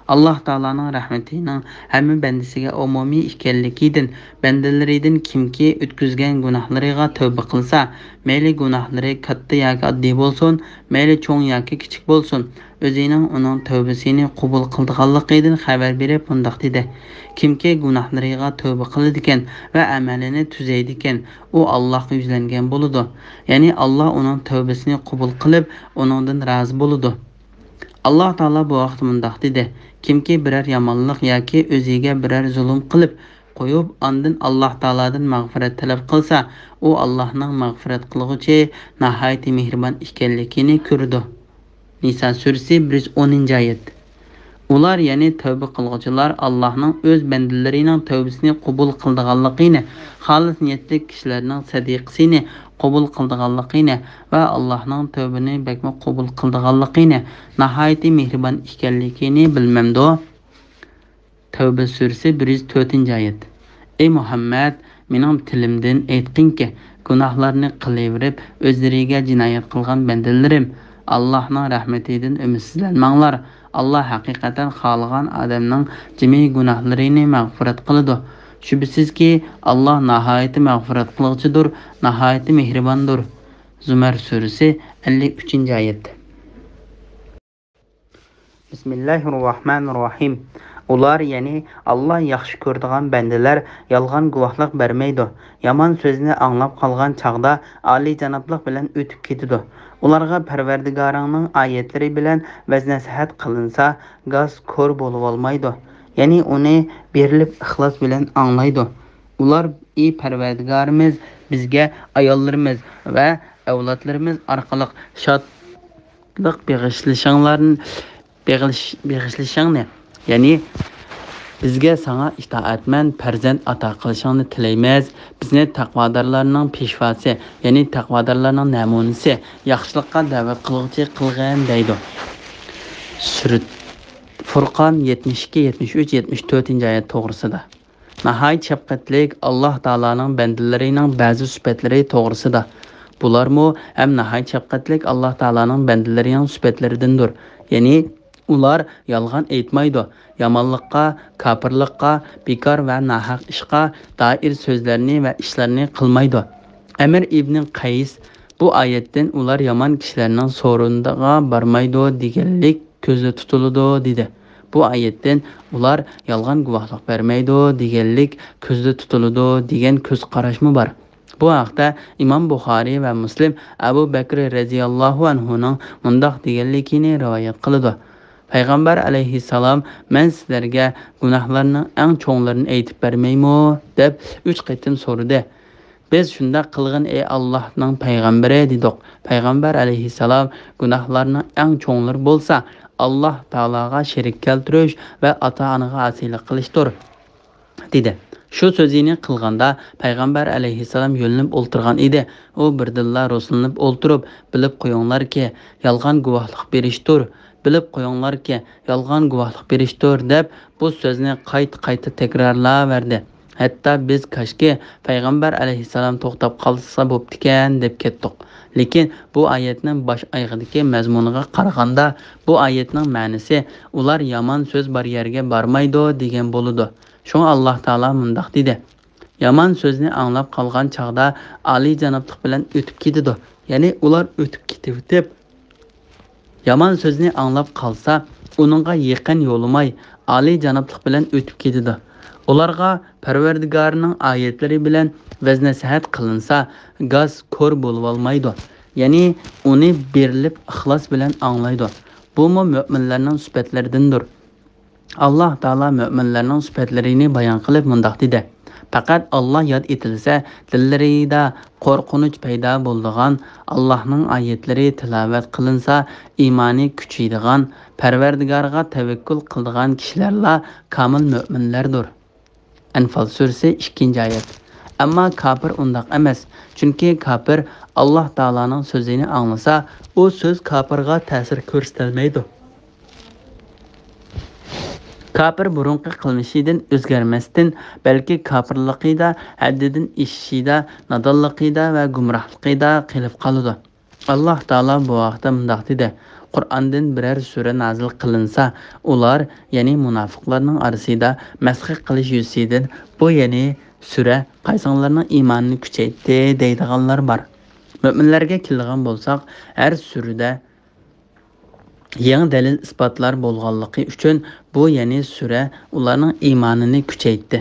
ئاللاھ تائالانىڭ رەھمىتىنىڭ ھەممە بەندىسىگە ئومۇمىي ئىكەنلىكىدىن، بەندىلىرىدىن كىمكى ئۆتكۈزگەن گۇناھلىرىغا تەۋبە قىلسا، مەيلى گۇناھلىرى كاتتا ياكى ئاددىي بولسۇن، مەيلى چوڭ ياكى كىچىك بولسۇن، ئۆزىنىڭ ئۇنىڭ تەۋبىسىنى قوبۇل قىلىدىغانلىقىدىن خەۋەر بېرىپ مۇنداق دېدى، كىمكى گۇناھلىرىغا تەۋبە قىلىدىكەن ۋە ئەمەلىنى تۈزەيدىكەن، ئۇ ئاللاھقا يۈزلەنگەن بولىدۇ. يەنى ئاللاھ ئۇنىڭ تەۋبىسىنى قوبۇل قىلىپ، ئۇنىڭدىن رازى بولىدۇ. ئاللاھ تائالا بۇ ھەقتە مۇنداق دېدى، كىمكى بىرەر يامانلىق ياكى ئۆزىگە بىرەر زۇلۇم قىلىپ قويۇپ، ئاندىن ئاللاھ تائالادىن مەغپىرەت تەلەپ قىلسا، ئۇ ئاللاھنىڭ مەغپىرەت قىلغۇچى، ناھايىتى مېھرىبان ئىكەنلىكىنى كۆرىدۇ. نىسا سۈرىسى، بىر يۈز ئونىنچى ئايەت. ئۇلار، يەنى تەۋبە قىلغۇچىلار، ئاللاھنىڭ ئۆز بەندىلىرىنىڭ تەۋبىسىنى قوبۇل قىلىدىغانلىقىنى، خالىس نىيەتلىك كىشىلەرنىڭ سەدىقىسىنى قوبۇل قىلىدىغانلىقىنى ۋە ئاللاھنىڭ تەۋبىنى بەكمۇ قوبۇل قىلىدىغانلىقىنى، ناھايىتى مېھرىبان ئىكەنلىكىنى بىلمەمدۇ؟ تەۋبە سۈرىسى، بىر يۈز تۆتىنچى ئايەت. ئەي مۇھەممەد، مېنىڭ تىلىمدىن ئېيتقىنكى، گۇناھلارنى قىلىۋېرىپ، ئۆزلىرىگە جىنايەت قىلغان بەندىلىرىم، ئاللاھنىڭ رەھمىتىدىن ئۈمىدسىزلەنمەڭلار. ئاللاھ ھەقىقەتەن خالىغان ئادەمنىڭ جىمى گۇناھلىرىنى مەغپىرەت قىلىدۇ. شۈبھىسىزكى، ئاللاھ ناھايىتى مەغپىرەت قىلغۇچىدۇر، ناھايىتى مېھرىباندۇر. زۇمەر سۈرىسى، ئەللىك ئۈچىنچى ئايەت. بىسمىللاھىر راھمانىر راھىم. ئۇلار، يەنى ئاللاھ ياخشى كۆرىدىغان بەندىلەر يالغان گۇۋاھلىق بەرمەيدۇ. يامان سۆزنى ئاڭلاپ قالغان چاغدا ئالىيجانابلىق بىلەن ئۆتۈپ كېتىدۇ. ئۇلارغا پەرۋەردىگارىڭنىڭ ئايەتلىرى بىلەن ۋەز-نەسىھەت قىلىنسا، گاس كور بولۇۋالمايدۇ. يەنى ئۇنى بېرىلىپ ئىخلاس بىلەن ئاڭلايدۇ. ئۇلار، ئى پەرۋەردىگارىمىز، بىزگە ئاياللىرىمىز ۋە ئەۋلادلىرىمىز ئارقىلىق شاد بېغىشلىشىڭلارنى، بېغىش-، بېغىشلىشىڭنى، يەنى بىزگە ساڭا ئىتائەتمەن پەرزەنت ئاتا قىلىشىڭنى تىلەيمىز. بىزنى تەقۋادارلارنىڭ پېشۋاسى، يەنى تەقۋادارلارنىڭ نەمۇنىسى، ياخشىلىققا دەۋەت قىلغۇچى قىلغىن، دەيدۇ. سۈرە فۇرقان يەتمىش ئىككى، يەتمىش ئۈچ، يەتمىش تۆتىنچى ئايەت توغرىسىدا. ناھايىتى شەپقەتلىك ئاللاھ تائالانىڭ بەندىلىرىنىڭ بەزى سۈپەتلىرى توغرىسىدا. بۇلارمۇ ھەم ناھايىتى شەپقەتلىك ئاللاھ تائالانىڭ بەندىلىرىنىڭ سۈپەتلىرىدىندۇر. يەنى ئۇلار يالغان ئېيتمايدۇ، يامانلىققا، كاپىرلىققا، بىكار ۋە ناھەق ئىشقا دائىر سۆزلەرنى ۋە ئىشلارنى قىلمايدۇ. ئەمىر ئىبنى قەيس بۇ ئايەتتىن ئۇلار يامان كىشىلەرنىڭ سورۇنىغا بارمايدۇ دېگەنلىك كۆزدە تۇتۇلىدۇ، دېدى. بۇ ئايەتتىن ئۇلار يالغان گۇۋاھلىق بەرمەيدۇ دېگەنلىك كۆزدە تۇتۇلىدۇ دېگەن كۆز قاراشمۇ بار. بۇ ھەقتە ئىمام بۇخارىي ۋە مۇسلىم ئەبۇ بەكرى رەزىياللاھۇ ئەنھۇنىڭ مۇنداق دېگەنلىكىنى رىۋايەت قىلىدۇ. پەيغەمبەر ئەلەيھىسسالام، مەن سىلەرگە گۇناھلارنىڭ ئەڭ چوڭلىرىنى ئېيتىپ بەرمەيمۇ؟ دەپ ئۈچ قېتىم سورىدى. بىز شۇنداق قىلغىن، ئەي ئاللاھنىڭ پەيغەمبىرى، دېدۇق. پەيغەمبەر ئەلەيھىسسالام، گۇناھلارنىڭ ئەڭ چوڭلىرى بولسا، ئاللاھ تائالاغا شېرىك كەلتۈرۈش ۋە ئاتا-ئانىغا ئاسىيلىق قىلىشتۇر، دېدى. شۇ سۆزىنى قىلغاندا، پەيغەمبەر ئەلەيھىسسالام يۆلىنىپ ئولتۇرغان ئىدى. ئۇ بىردىنلا رۇسلىنىپ ئولتۇرۇپ، بىلىپ قويۇڭلاركى، يالغان گۇۋاھلىق بېرىشتۇر، بىلىپ قويۇڭلاركى، يالغان گۇۋاھلىق بېرىشتۇر، دەپ، بۇ سۆزنى قايتا-قايتا تەكرارلاۋەردى. ھەتتا بىز، كاشكى پەيغەمبەر ئەلەيھىسسالام توختاپ قالسا بوپتىكەن، دەپ كەتتۇق. لېكىن بۇ ئايەتنىڭ باش ئايىغىدىكى مەزمۇنىغا قارىغاندا، بۇ ئايەتنىڭ مەنىسى، ئۇلار يامان سۆز بار يەرگە بارمايدۇ، دېگەن بولىدۇ. شۇڭا ئاللاھ تائالا مۇنداق دېدى، يامان سۆزنى ئاڭلاپ قالغان چاغدا ئالىيجانابلىق بىلەن ئۆتۈپ كېتىدۇ. يەنى ئۇلار ئۆتۈپ كېتىۋېتىپ، يامان سۆزنى ئاڭلاپ قالسا، ئۇنىڭغا يېقىن يولىماي، ئالىيجانابلىق بىلەن ئۆتۈپ كېتىدۇ. ئۇلارغا پەرۋەردىگارىنىڭ ئايەتلىرى بىلەن ۋەز-نەسىھەت قىلىنسا، گاس كور بولۇۋالمايدۇ. يەنى ئۇنى بېرىلىپ ئىخلاس بىلەن ئاڭلايدۇ. بۇمۇ مۆمىنلەرنىڭ سۈپەتلىرىدىندۇر. ئاللاھ تائالا مۆمىنلەرنىڭ سۈپەتلىرىنى بايان قىلىپ مۇنداق دېدى، پەقەت ئاللا ياد ئېتىلسە، دىللىرىدا قورقۇنچ پەيدا بولىدىغان، ئاللانىڭ ئايەتلىرى تىلاۋەت قىلىنسا، ئىمانى كۈچىيىدىغان، پەرۋەردىگارىغا تەۋەككۈل قىلىدىغان كىشىلەرلا كامىل مۆمىنلەردۇر. ئەنفال سۈرىسى، ئىككىنچى ئايەت. ئەمما كاپىر ئۇنداق ئەمەس، چۈنكى كاپىر ئاللا تائالانىڭ سۆزىنى ئاڭلىسا، ئۇ سۆز كاپىرغا تەسىر كۆرسىتەلمەيدۇ. كاپىر بۇرۇنقى قىلمىشىدىن ئۆزگەرمەستىن، بەلكى كاپىرلىقىدا، ھەددىدىن ئېشىشىدا، نادانلىقىدا ۋە گۇمراھلىقىدا قېلىپ قالىدۇ. ئاللا تائالا بۇ ھەقتە مۇنداق دېدى: قۇرئاندىن بىرەر سۈرە نازىل قىلىنسا، ئۇلار، يەنى مۇناپىقلارنىڭ ئارىسىدا مەسخىرە قىلىش يۈزىسىدىن، بۇ، يەنى سۈرە، قايسىڭلارنىڭ ئىمانىنى كۈچەيتتى دەيدىغانلار بار. مۆمىنلەرگە كېلىدىغان بولساق، ھەر سۈرىدە يېڭى دەلىل-ئىسپاتلار بولغانلىقى ئۈچۈن، بۇ، يەنى سۈرە، ئۇلارنىڭ ئىمانىنى كۈچەيتتى.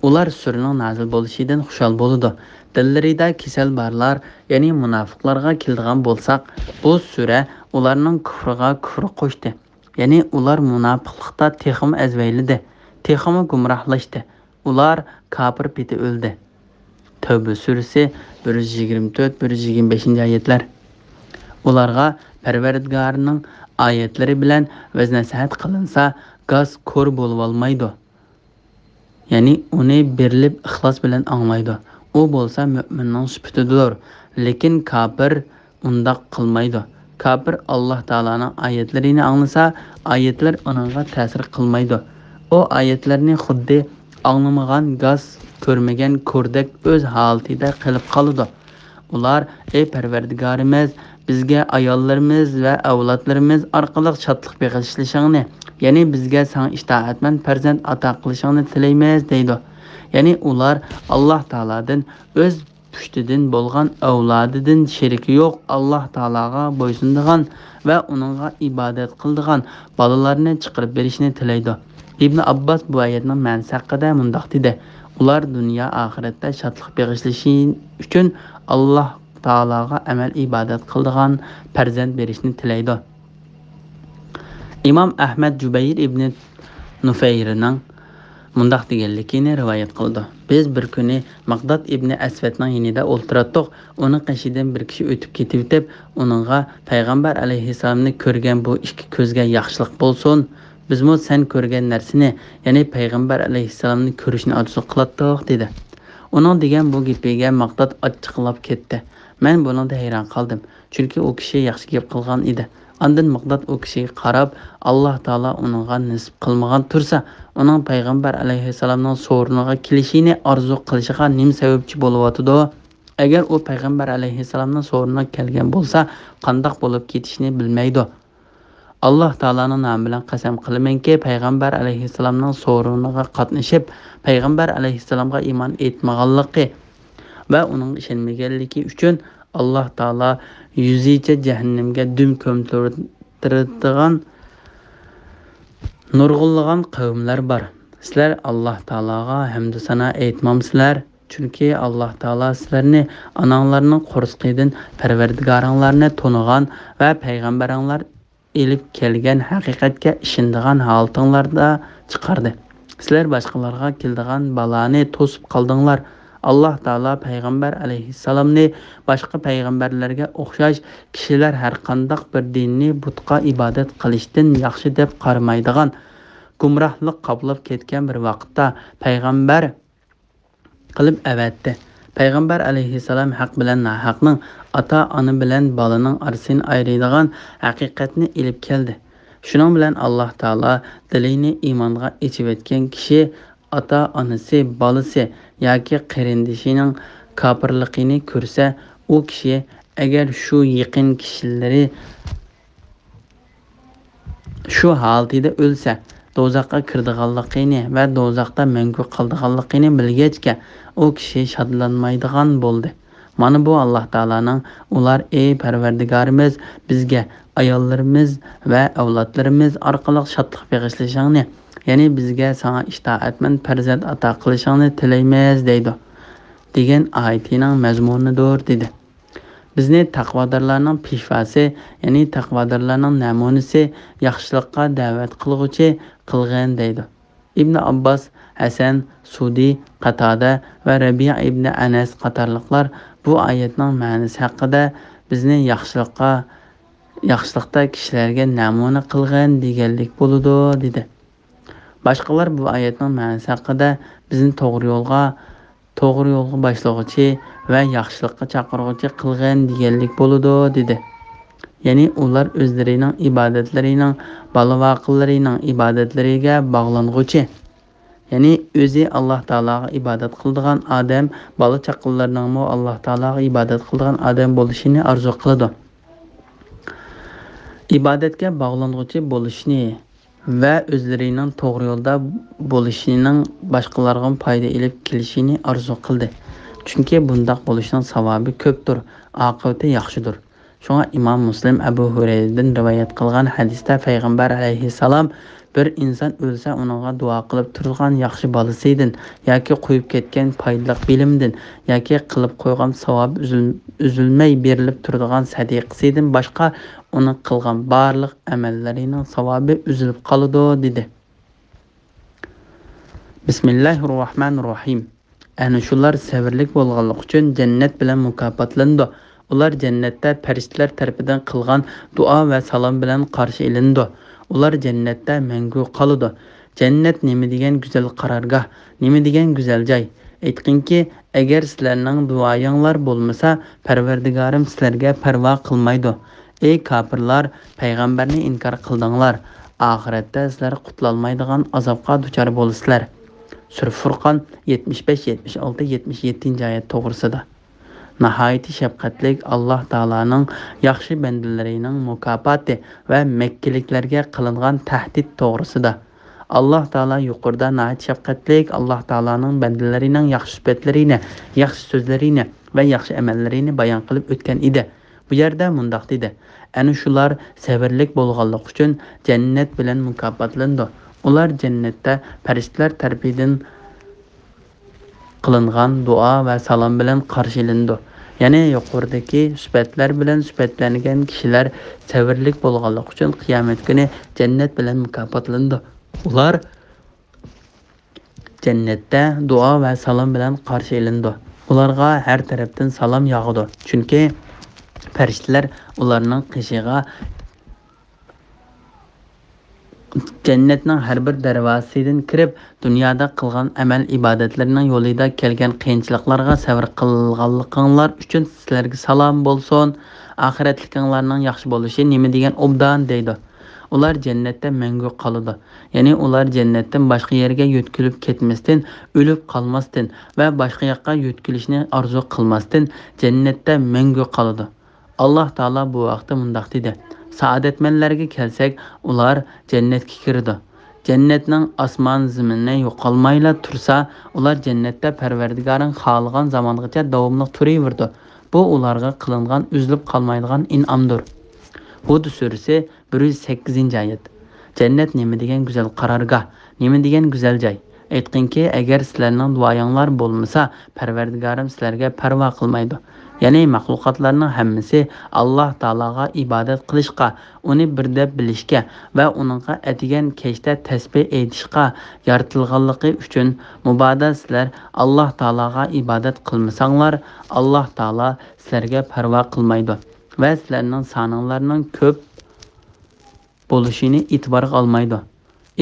ئۇلار سۈرىنىڭ نازىل بولۇشىدىن خۇشال بولىدۇ. دىللىرىدا كېسەل بارلار، يەنى مۇناپىقلارغا كېلىدىغان بولساق، بۇ سۈرە ئۇلارنىڭ كۇفرىغا كۇفر قوشتى. يەنى ئۇلار مۇناپىقلىقتا تېخىمۇ ئەزۋەيلىدى، تېخىمۇ گۇمراھلاشتى. ئۇلار كاپىر پېتى ئۆلدى. تەۋبە سۈرىسى، بىر يۈز يىگىرمە تۆت، بىر يۈز يىگىرمە بەشىنچى ئايەتلەر. ئۇلارغا پەرۋەردىگارىنىڭ ئايەتلىرى بىلەن ۋەز-نەسىھەت قىلىنسا، گاس كور بولۇۋالمايدۇ. يەنى ئۇنى بېرىلىپ ئىخلاس بىلەن ئاڭلايدۇ. ئۇ بولسا مۆمىننىڭ سۈپىتىدۇر. لېكىن كاپىر ئۇنداق قىلمايدۇ. كاپىر ئاللا تائالانىڭ ئايەتلىرىنى ئاڭلىسا، ئايەتلەر ئۇنىڭغا تەسىر قىلمايدۇ. ئۇ ئايەتلەرنى خۇددى ئاڭلىمىغان گاس، كۆرمىگەن كوردەك ئۆز ھالىتىدە قېلىپ قالىدۇ. ئۇلار: «ئەي پەرۋەردىگارىمىز، بىزگە ئاياللىرىمىز ۋە ئەۋلادلىرىمىز ئارقىلىق شادلىق بېغىشلىشىڭنى، يەنى بىزگە ساڭا ئىتائەتمەن پەرزەنت ئاتا قىلىشىڭنى تىلەيمىز» دەيدۇ. يەنى ئۇلار ئاللا تائالادىن ئۆز پۇشتىدىن بولغان، ئەۋلادىدىن شېرىكى يوق، ئاللا تائالاغا بويسۇنىدىغان ۋە ئۇنىڭغا ئىبادەت قىلىدىغان بالىلارنى چىقىرىپ بېرىشنى تىلەيدۇ. ئىبن ئابباس بۇ ئايەتنىڭ مەنىسى ھەققىدە مۇنداق دېدى: «ئۇلار دۇنيا ئاخىرەتتە شادلىق بېغىشلىشى ئۈچۈن ئاللا تائالاغا ئەمەل ئىبادەت قىلىدىغان پەرزەنت بېرىشنى تىلەيدۇ.» ئىمام ئەھمەد جۇبەير ئىبنى نۇفەيرنىڭ مۇنداق دېگەنلىكىنى رىۋايەت قىلىدۇ: بىز بىر كۈنى مىقداد ئىبنى ئەسۋەدنىڭ يېنىدا ئولتۇراتتۇق. ئۇنىڭ قېشىدىن بىر كىشى ئۆتۈپ كېتىۋېتىپ، ئۇنىڭغا: «پەيغەمبەر ئەلەيھىسسالامنى كۆرگەن بۇ ئىككى كۆزگە ياخشىلىق بولسۇن! بىزمۇ سەن كۆرگەن نەرسىنى، يەنى پەيغەمبەر ئەلەيھىسسالامنى كۆرۈشنى ئارزۇ قىلاتتۇق» دېدى. ئۇنىڭ دېگەن بۇ گېپىگە مىقداد ئاچچىقلاپ كەتتى. مەن بۇنىڭدا ھەيران قالدىم، چۈنكى ئۇ كىشى ياخشى گەپ قىلغان ئىدى. ئاندىن مىقداد ئۇ كىشىگە قاراپ: «ئاللا تائالا ئۇنىڭغا نېسىپ قىلمىغان تۇرسا، ئۇنىڭ پەيغەمبەر ئەلەيھىسسالامنىڭ سورۇنىغا كېلىشىنى ئارزۇ قىلىشىغا نېمە سەۋەبچى بولۇۋاتىدۇ؟ ئەگەر ئۇ پەيغەمبەر ئەلەيھىسسالامنىڭ سورۇنىغا كەلگەن بولسا، قانداق بولۇپ كېتىشىنى بىلمەيدۇ. ئاللا تائالانىڭ نامى بىلەن قەسەم قىلىمەنكى، پەيغەمبەر ئەلەيھىسسالامنىڭ سورۇنىغا قاتنىشىپ، پەيغەمبەر ئەلەيھىسسالامغا ئىمان ئېيتمىغانلىقى ۋە ئۇنىڭغا ئىشەنمىگەنلىكى ئۈچۈن، ئاللا تائالا يۈزىچە جەھەننەمگە دۈم كۆمتۈرىدىغان نۇرغۇنلىغان قەۋملەر بار. سىلەر ئاللا تائالاغا ھەمدۇ سانا ئېيتمامسىلەر؟ چۈنكى ئاللا تائالا سىلەرنى ئاناڭلارنىڭ قورسىقىدىن پەرۋەردىگارىڭلارنى تونۇغان ۋە پەيغەمبىرىڭلار ئېلىپ كەلگەن ھەقىقەتكە ئىشىنىدىغان ھالىتىڭلاردا چىقاردى. سىلەر باشقىلارغا كېلىدىغان بالانى توسۇپ قالدىڭلار. ئاللا تائالا پەيغەمبەر ئەلەيھىسسالامنى باشقا پەيغەمبەرلەرگە ئوخشاش كىشىلەر ھەرقانداق بىر دىننى بۇتقا ئىبادەت قىلىشتىن ياخشى دەپ قارىمايدىغان، گۇمراھلىق قاپلاپ كەتكەن بىر ۋاقىتتا پەيغەمبەر قىلىپ ئەۋەتتى. پەيغەمبەر ئەلەيھىسسالام ھەق بىلەن ناھەقنىڭ، ئاتا-ئانا بىلەن بالىنىڭ ئارىسىنى ئايرىيدىغان ھەقىقەتنى ئېلىپ كەلدى. شۇنىڭ بىلەن ئاللا تائالا دىلىنى ئىمانغا ئېچىۋەتكەن كىشى ئاتا-ئانىسى، بالىسى ياكى قېرىندىشىنىڭ كاپىرلىقىنى كۆرسە، ئۇ كىشى، ئەگەر شۇ يېقىن كىشىلىرى شۇ ھالىتىدە ئۆلسە، دوزاخقا كىرىدىغانلىقىنى ۋە دوزاختا مەڭگۈ قالىدىغانلىقىنى بىلگەچكە، ئۇ كىشى شادلانمايدىغان بولدى. مانا بۇ ئاللا تائالانىڭ: «ئۇلار، ئەي پەرۋەردىگارىمىز، بىزگە ئاياللىرىمىز ۋە ئەۋلادلىرىمىز ئارقىلىق شادلىق بېغىشلىشىڭنى، يەنى بىزگە ساڭا ئىتائەتمەن پەرزەنت ئاتا قىلىشىڭنى تىلەيمىز» دەيدۇ، دېگەن ئايىتىنىڭ مەزمۇنىدۇر، دېدى. بىزنى تەقۋادارلارنىڭ پېشۋاسى، يەنى تەقۋادارلارنىڭ نەمۇنىسى، ياخشىلىققا دەۋەت قىلغۇچى قىلغىن دەيدۇ. ئىبن ئابباس ھەسەن، سۇدى، قاتادە ۋە رەبىئە ئىبنى ئەنەس قاتارلىقلار بۇ ئايەتنىڭ مەنىسى ھەققىدە بىزنى ياخشىلىققا، ياخشىلىقتا كىشىلەرگە نەمۇنە قىلغىن دېگەنلىك بولىدۇ، دېدى. باشقىلار بۇ ئايەتنىڭ مەنىسى ھەققىدە بىزنى توغرا يولغا، توغرا يولغا باشلىغۇچى ۋە ياخشىلىققا چاقىرغۇچى قىلغىن دېگەنلىك بولىدۇ، دېدى. يەنى ئۇلار ئۆزلىرىنىڭ ئىبادەتلىرىنىڭ، بالا-ۋاقىلىرىنىڭ ئىبادەتلىرىگە باغلانغۇچى. يەنى ئۆزى ئاللاھ تائالاغا ئىبادەت قىلىدىغان ئادەم، بالا-چاقىلىرىنىڭمۇ ئاللاھ تائالاغا ئىبادەت قىلىدىغان ئادەم بولۇشىنى ئارزۇ قىلىدۇ. ئىبادەتكە باغلانغۇچى بولۇشنى ۋە ئۆزلىرىنىڭ توغرا يولدا بولۇشىنىڭ باشقىلارغىمۇ پايدا ئېلىپ كېلىشىنى ئارزۇ قىلدى. چۈنكى بۇنداق بولۇشنىڭ ساۋابى كۆپتۇر، ئاقىۋىتى ياخشىدۇر. شۇڭا ئىمام مۇسلىم ئەبۇ ھۇرەيرىدىن رىۋايەت قىلغان ھەدىستە پەيغەمبەر ئەلەيھىسسالام، بىر ئىنسان ئۆلسە ئۇنىڭغا دۇئا قىلىپ تۇرىدىغان ياخشى بالىسىدىن ياكى قويۇپ كەتكەن پايدىلىق بىلىمىدىن ياكى قىلىپ قويغان ساۋابى ئۈزۈل-، ئۈزۈلمەي بېرىلىپ تۇرىدىغان سەدىقىسىدىن باشقا ئۇنىڭ قىلغان بارلىق ئەمەللىرىنىڭ ساۋابى ئۈزۈلۈپ قالىدۇ، دېدى. بىسمىللاھىررەھمانىررەھىم. ئەنە شۇلار سەۋرلىك بولغانلىقى ئۈچۈن جەننەت بىلەن مۇكاپاتلىنىدۇ. ئۇلار جەننەتتە پەرىشتىلەر تەرىپىدىن قىلغان دۇئا ۋە سالام بىلەن قارشى ئېلىنىدۇ. ئۇلار جەننەتتە مەڭگۈ قالىدۇ. جەننەت نېمە دېگەن گۈزەل قارارگاھ، نېمە دېگەن گۈزەل جاي! ئېيتقىنكى، ئەگەر سىلەرنىڭ دۇئايىڭلار بولمىسا، پەرۋەردىگارىم سىلەرگە پەرۋا قىلمايدۇ. ئەي كاپىرلار، پەيغەمبەرنى ئىنكار قىلدىڭلار. ئاخىرەتتە سىلەر قۇتۇلالمايدىغان ئازابقا دۇچار بولىسىلەر. سۈرە فۇرقان يەتمىش بەش، يەتمىش ئالتە، يەتمىش يەتتىنچى ئايەت توغرىسىدا. ناھايىتى شەپقەتلىك ئاللاھ تائالانىڭ ياخشى بەندىلىرىنىڭ مۇكاپاتى ۋە مەككىلىكلەرگە قىلىنغان تەھدىت توغرىسىدا. ئاللاھ تائالا يۇقىرىدا ناھايىتى شەپقەتلىك ئاللاھ تائالانىڭ بەندىلىرىنىڭ ياخشى سۈپەتلىرىنى، ياخشى سۆزلىرىنى ۋە ياخشى ئەمەللىرىنى بايان قىلىپ ئۆتكەن ئىدى. بۇ يەردە مۇنداق دېدى، ئەنە شۇلار سەۋرلىك بولغانلىقى ئۈچۈن جەننەت بىلەن مۇكاپاتلىنىدۇ. ئۇلار جەننەتتە پەرىشتىلەر تەرىپىدىن قىلىنغان دۇئا ۋە سالام بىلەن قارشى ئېلىنىدۇ. يەنى يۇقىرىدىكى سۈپەتلەر بىلەن سۈپەتلەنگەن كىشىلەر سەۋرلىك بولغانلىقى ئۈچۈن قىيامەت كۈنى جەننەت بىلەن مۇكاپاتلىنىدۇ. ئۇلار جەننەتتە دۇئا ۋە سالام بىلەن قارشى ئېلىنىدۇ. ئۇلارغا ھەر تەرەپتىن سالام ياغىدۇ. چۈنكى پەرىشتىلەر ئۇلارنىڭ قېشىغا جەننەتنىڭ ھەر بىر دەرۋازىسىدىن كىرىپ، دۇنيادا قىلغان ئەمەل-ئىبادەتلىرىنىڭ يولىدا كەلگەن قىيىنچىلىقلارغا سەۋر قىلغانلىقىڭلار ئۈچۈن سىلەرگە سالام بولسۇن، ئاخىرەتلىكىڭلارنىڭ ياخشى بولۇشى نېمە دېگەن ئوبدان، دەيدۇ. ئۇلار جەننەتتە مەڭگۈ قالىدۇ. يەنى ئۇلار جەننەتتىن باشقا يەرگە يۆتكىلىپ كەتمەستىن، ئۆلۈپ قالماستىن ۋە باشقا ياققا يۆتكىلىشنى ئارزۇ قىلماستىن جەننەتتە مەڭگۈ قالىدۇ. ئاللاھ تائالا بۇ ھەقتە مۇنداق دېدى، سائادەتمەنلەرگە كەلسەك، ئۇلار جەننەتكە كىرىدۇ. جەننەتنىڭ ئاسمان زېمىنى يوقالمايلا تۇرسا، ئۇلار جەننەتتە پەرۋەردىگارىڭ خالىغان زامانغىچە داۋاملىق تۇرۇۋېرىدۇ. بۇ ئۇلارغا قىلىنغان ئۈزۈلۈپ قالمايدىغان ئىنئامدۇر. ھۇد سۈرىسى، بىر يۈز سەككىزىنچى ئايەت. جەننەت نېمە دېگەن گۈزەل قارارگاھ، نېمە دېگەن گۈزەل جاي! ئېيتقىنكى، ئەگەر سىلەرنىڭ دۇئايىڭلار بولمىسا، پەرۋەردىگارىم سىلەرگە پەرۋا قىلمايدۇ. يەنى مەخلۇقاتلارنىڭ ھەممىسى ئاللاھ تائالاغا ئىبادەت قىلىشقا، ئۇنى بىر دەپ بىلىشكە ۋە ئۇنىڭغا ئەتىگەن كەچتە تەسبىھ ئېيتىشقا يارىتىلغانلىقى ئۈچۈن، مۇبادا سىلەر ئاللاھ تائالاغا ئىبادەت قىلمىساڭلار، ئاللاھ تائالا سىلەرگە پەرۋا قىلمايدۇ ۋە سىلەرنىڭ سانىڭلارنىڭ كۆپ بولۇشىنى ئېتىبارغا ئالمايدۇ.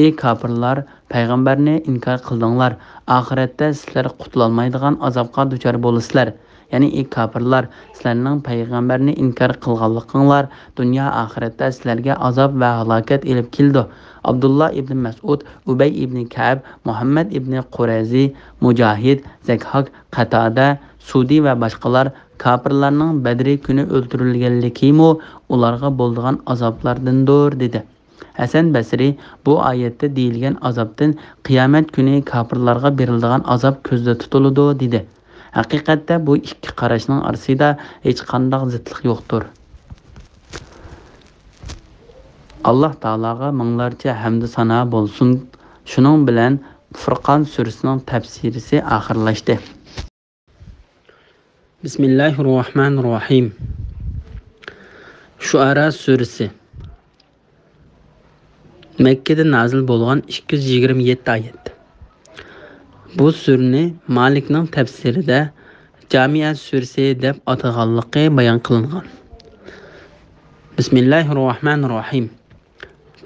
ئى كاپىرلار، پەيغەمبەرنى ئىنكار قىلدىڭلار، ئاخىرەتتە سىلەر قۇتۇلالمايدىغان ئازابقا دۇچار بولىسىلەر. يەنى ئى كاپىرلار، سىلەرنىڭ پەيغەمبەرنى ئىنكار قىلغانلىقىڭلار دۇنيا ئاخىرەتتە سىلەرگە ئازاب ۋە ھالاكەت ئېلىپ كېلىدۇ. ئابدۇللا ئىبنى مەسئۇد، ئۇبەي ئىبنى كەئب، مۇھەممەد ئىبنى قۇرەيزى، مۇجاھىد، زەكھاك، قەتادە، سۇدى ۋە باشقىلار كاپىرلارنىڭ بەدرى كۈنى ئۆلتۈرۈلگەنلىكىمۇ ئۇلارغا بولىدىغان ئازابلاردىندۇر، دېدى. ھەسەن بەسرى بۇ ئايەتتە دېيىلگەن ئازابتىن قىيامەت كۈنى كاپىرلارغا بېرىلىدىغان ئازاب كۆزدە تۇتۇلىدۇ، دېدى. ھەقىقەتتە بۇ ئىككى قاراشنىڭ ئارىسىدا ھېچقانداق زىتلىق يوقتۇر. ئاللاھ تائالاغا مىڭلارچە ھەمدۇ سانا بولسۇن. شۇنىڭ بىلەن فۇرقان سۈرىسىنىڭ تەپسىرىسى ئاخىرلاشتى. بىسمىللاھىررەھمانىررەھىم. شۇئەرا سۈرىسى. مەككىدە نازىل بولغان، ئىككى يۈز يىگىرمە يەتتە ئايەت. بۇ سۈرىنى مالىكنىڭ تەپسىرىدە جامىئە سۈرىسى دەپ ئاتىغانلىقى بايان قىلىنغان. بىسمىللاھىررەھمانىررەھىم.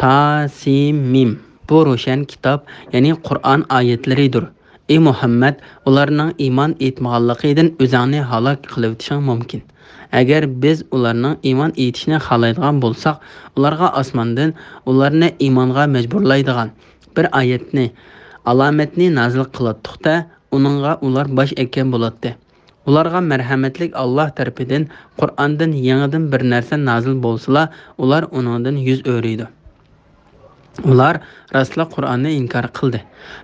تاسىمىم. بۇ روشەن كىتاب، يەنى قۇرئان ئايەتلىرىدۇر. ئى مۇھەممەد، ئۇلارنىڭ ئىمان ئېيتمىغانلىقىدىن ئۆزۈڭنى ھالاك قىلىۋېتىشىڭ مۇمكىن. ئەگەر بىز ئۇلارنىڭ ئىمان ئېيتىشىنى خالايدىغان بولساق، ئۇلارغا ئاسماندىن ئۇلارنى ئىمانغا مەجبۇرلايدىغان بىر ئايەتنى، ئالامەتنى نازىل قىلاتتۇق-دە، ئۇنىڭغا ئۇلار باش ئەگكەن بولاتتى. ئۇلارغا مەرھەمەتلىك ئاللاھ تەرىپىدىن قۇرئاندىن يېڭىدىن بىر نەرسە نازىل بولسىلا، ئۇلار ئۇنىڭدىن يۈز ئۆرۈيدۇ. ئۇلار راستلا قۇرئاننى ئىنكار قىلدى.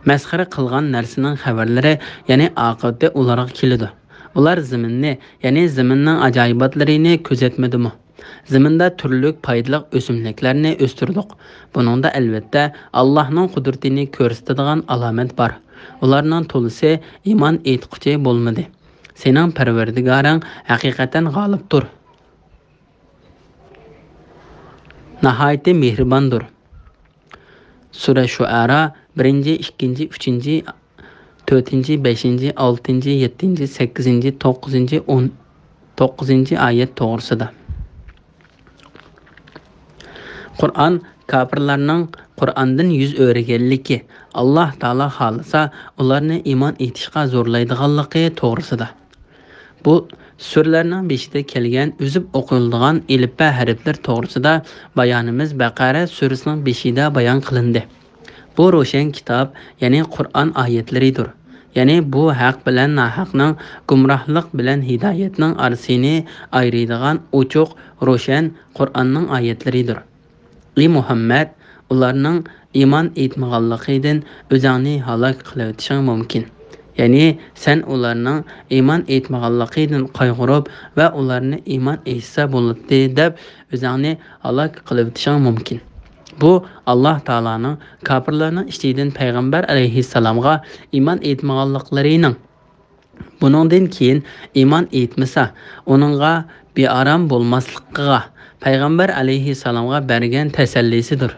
مەسخىرە قىلغان نەرسىنىڭ خەۋەرلىرى، يەنى ئاقىۋىتى ئۇلارغا كېلىدۇ. ئۇلار زېمىننى، يەنى زېمىننىڭ ئاجايىباتلىرىنى كۆزەتمىدىمۇ؟ زېمىندا تۈرلۈك پايدىلىق ئۆسۈملۈكلەرنى ئۆستۈردۇق. بۇنىڭدا، ئەلۋەتتە، ئاللاھنىڭ قۇدرىتىنى كۆرسىتىدىغان ئالامەت بار. ئۇلارنىڭ تولىسى ئىمان ئېيتقۇچى بولمىدى. سېنىڭ پەرۋەردىگارىڭ ھەقىقەتەن غالىبتۇر. ناھايىتى مېھرىباندۇر. سۈرە شۇئەرا، بىرىنچى، ئىككىنچى، ئۈچىنچى، تۆتىنچى، بەشىنچى، ئالتىنچى، يەتتىنچى، سەككىزىنچى، توققۇزىنچى، ئون، توققۇزىنچى ئايەت توغرىسىدا. قۇرئان كاپىرلارنىڭ قۇرئاندىن يۈز ئۆرۈگەنلىكى، ئاللاھ تائالا خالىسا، ئۇلارنى ئىمان ئېيتىشقا زورلايدىغانلىقى توغرىسىدا. بۇ سۈرىلەرنىڭ بېشىدا كەلگەن ئۈزۈپ ئوقۇلىدىغان ئېلىپبە ھەرپلىرى توغرىسىدا بايانىمىز بەقەرە سۈرىسىنىڭ بېشىدا بايان قىلىندى. بۇ روشەن كىتاب، يەنى قۇرئان ئايەتلىرىدۇر. يەنى بۇ ھەق بىلەن ناھەقنىڭ، گۇمراھلىق بىلەن ھىدايەتنىڭ ئارىسىنى ئايرىيدىغان ئوچۇق، روشەن قۇرئاننىڭ ئايەتلىرىدۇر. ئى مۇھەممەد، ئۇلارنىڭ ئىمان ئېيتمىغانلىقىدىن ئۆزۈڭنى ھالاك قىلىۋېتىشىڭ مۇمكىن. يەنى سەن ئۇلارنىڭ ئىمان ئېيتمىغانلىقىدىن قايغۇرۇپ ۋە ئۇلارنى ئىمان ئېيتسا بولاتتى دەپ ئۆزۈڭنى ھالاك قىلىۋېتىشىڭ مۇمكىن. بۇ ئاللاھ تائالانىڭ كاپىرلارنىڭ ئىچىدىن پەيغەمبەر ئەلەيھىسسالامغا ئىمان ئېيتمىغانلىقلىرىنىڭ، بۇنىڭدىن كېيىن ئىمان ئېيتمىسا، ئۇنىڭغا بىئارام بولماسلىقىغا پەيغەمبەر ئەلەيھىسسالامغا بەرگەن تەسەللىسىدۇر.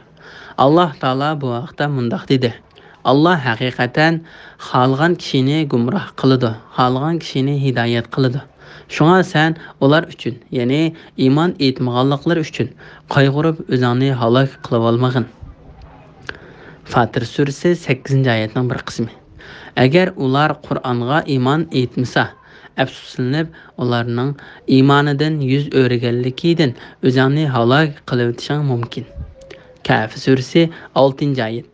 ئاللاھ تائالا بۇ ھەقتە مۇنداق دېدى: ئاللاھ ھەقىقەتەن خالىغان كىشىنى گۇمراھ قىلىدۇ، خالىغان كىشىنى ھىدايەت قىلىدۇ. شۇڭا سەن ئۇلار ئۈچۈن، يەنى ئىمان ئېيتمىغانلىقلىرى ئۈچۈن قايغۇرۇپ ئۆزۈڭنى ھالاك قىلىۋالمىغىن. فاتىر سۈرىسى سەككىزىنچى ئايەتنىڭ بىر قىسمى. ئەگەر ئۇلار قۇرئانغا ئىمان ئېيتمىسا، ئەپسۇسلىنىپ، ئۇلارنىڭ ئىمانىدىن يۈز ئۆرۈگەنلىكىدىن ئۆزۈڭنى ھالاك قىلىۋېتىشىڭ مۇمكىن. كەھف سۈرىسى ئالتىنچى ئايەت.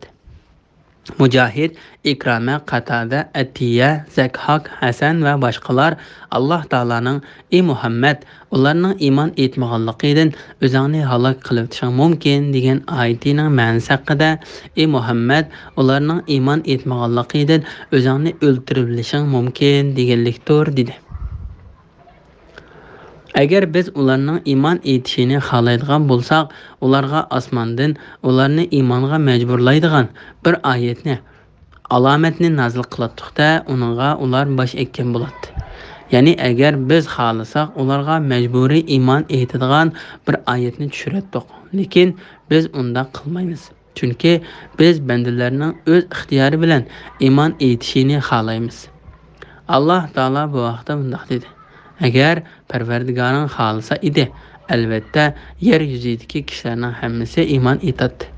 مۇجاھىد، ئىكرامە، قاتادە، ئەتىيە، زەكھاك، ھەسەن ۋە باشقىلار ئاللاھ تائالانىڭ، ئى مۇھەممەد، ئۇلارنىڭ ئىمان ئېيتمىغانلىقىدىن ئۆزۈڭنى ھالاك قىلىۋېتىشىڭ مۇمكىن دېگەن ئايىتىنىڭ مەنىسى ھەققىدە، ئى مۇھەممەد، ئۇلارنىڭ ئىمان ئېيتمىغانلىقىدىن ئۆزۈڭنى ئۆلتۈرۈۋېلىشىڭ مۇمكىن دېگەنلىكتۇر، دېدى. ئەگەر بىز ئۇلارنىڭ ئىمان ئېيتىشىنى خالايدىغان بولساق، ئۇلارغا ئاسماندىن ئۇلارنى ئىمانغا مەجبۇرلايدىغان بىر ئايەتنى، ئالامەتنى نازىل قىلاتتۇق-دە، ئۇنىڭغا ئۇلار باش ئەگكەن بولاتتى. يەنى ئەگەر بىز خالىساق، ئۇلارغا مەجبۇرىي ئىمان ئېيتىدىغان بىر ئايەتنى چۈشۈرەتتۇق. لېكىن بىز ئۇنداق قىلمايمىز. چۈنكى بىز بەندىلەرنىڭ ئۆز ئىختىيارى بىلەن ئىمان ئېيتىشىنى خالايمىز. ئاللاھ تائالا بۇ ھەقتە مۇنداق دېدى: ئەگەر پەرۋەردىگارىڭ خالىسا ئىدى، ئەلۋەتتە، يەر يۈزىدىكى كىشىلەرنىڭ ھەممىسى ئىمان ئېيتاتتى.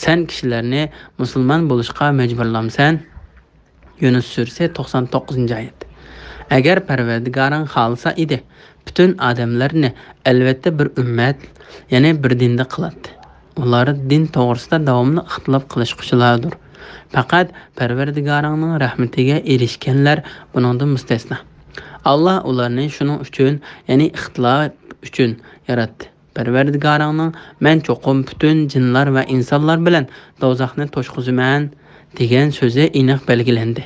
سەن كىشىلەرنى مۇسۇلمان بولۇشقا مەجبۇرلامسەن؟ يۇنۇس سۈرىسى، توقسان توققۇزىنچى ئايەت. ئەگەر پەرۋەردىگارىڭ خالىسا ئىدى، پۈتۈن ئادەملەرنى ئەلۋەتتە بىر ئۈممەت، يەنى بىر دىندا قىلاتتى. ئۇلار دىن توغرىسىدا داۋاملىق ئىختىلاپ قىلىشقۇچىلاردۇر. پەقەت پەرۋەردىگارىڭنىڭ رەھمىتىگە ئېرىشكەنلەر بۇنىڭدىن مۇستەسنا. ئاللاھ ئۇلارنى شۇنىڭ ئۈچۈن، يەنى ئىختىلاپ ئۈچۈن ياراتتى. پەرۋەردىگارىڭنىڭ «مەن چوقۇم پۈتۈن جىنلار ۋە ئىنسانلار بىلەن دوزاخنى توشقۇزىمەن» دېگەن سۆزى ئېنىق بەلگىلەندى.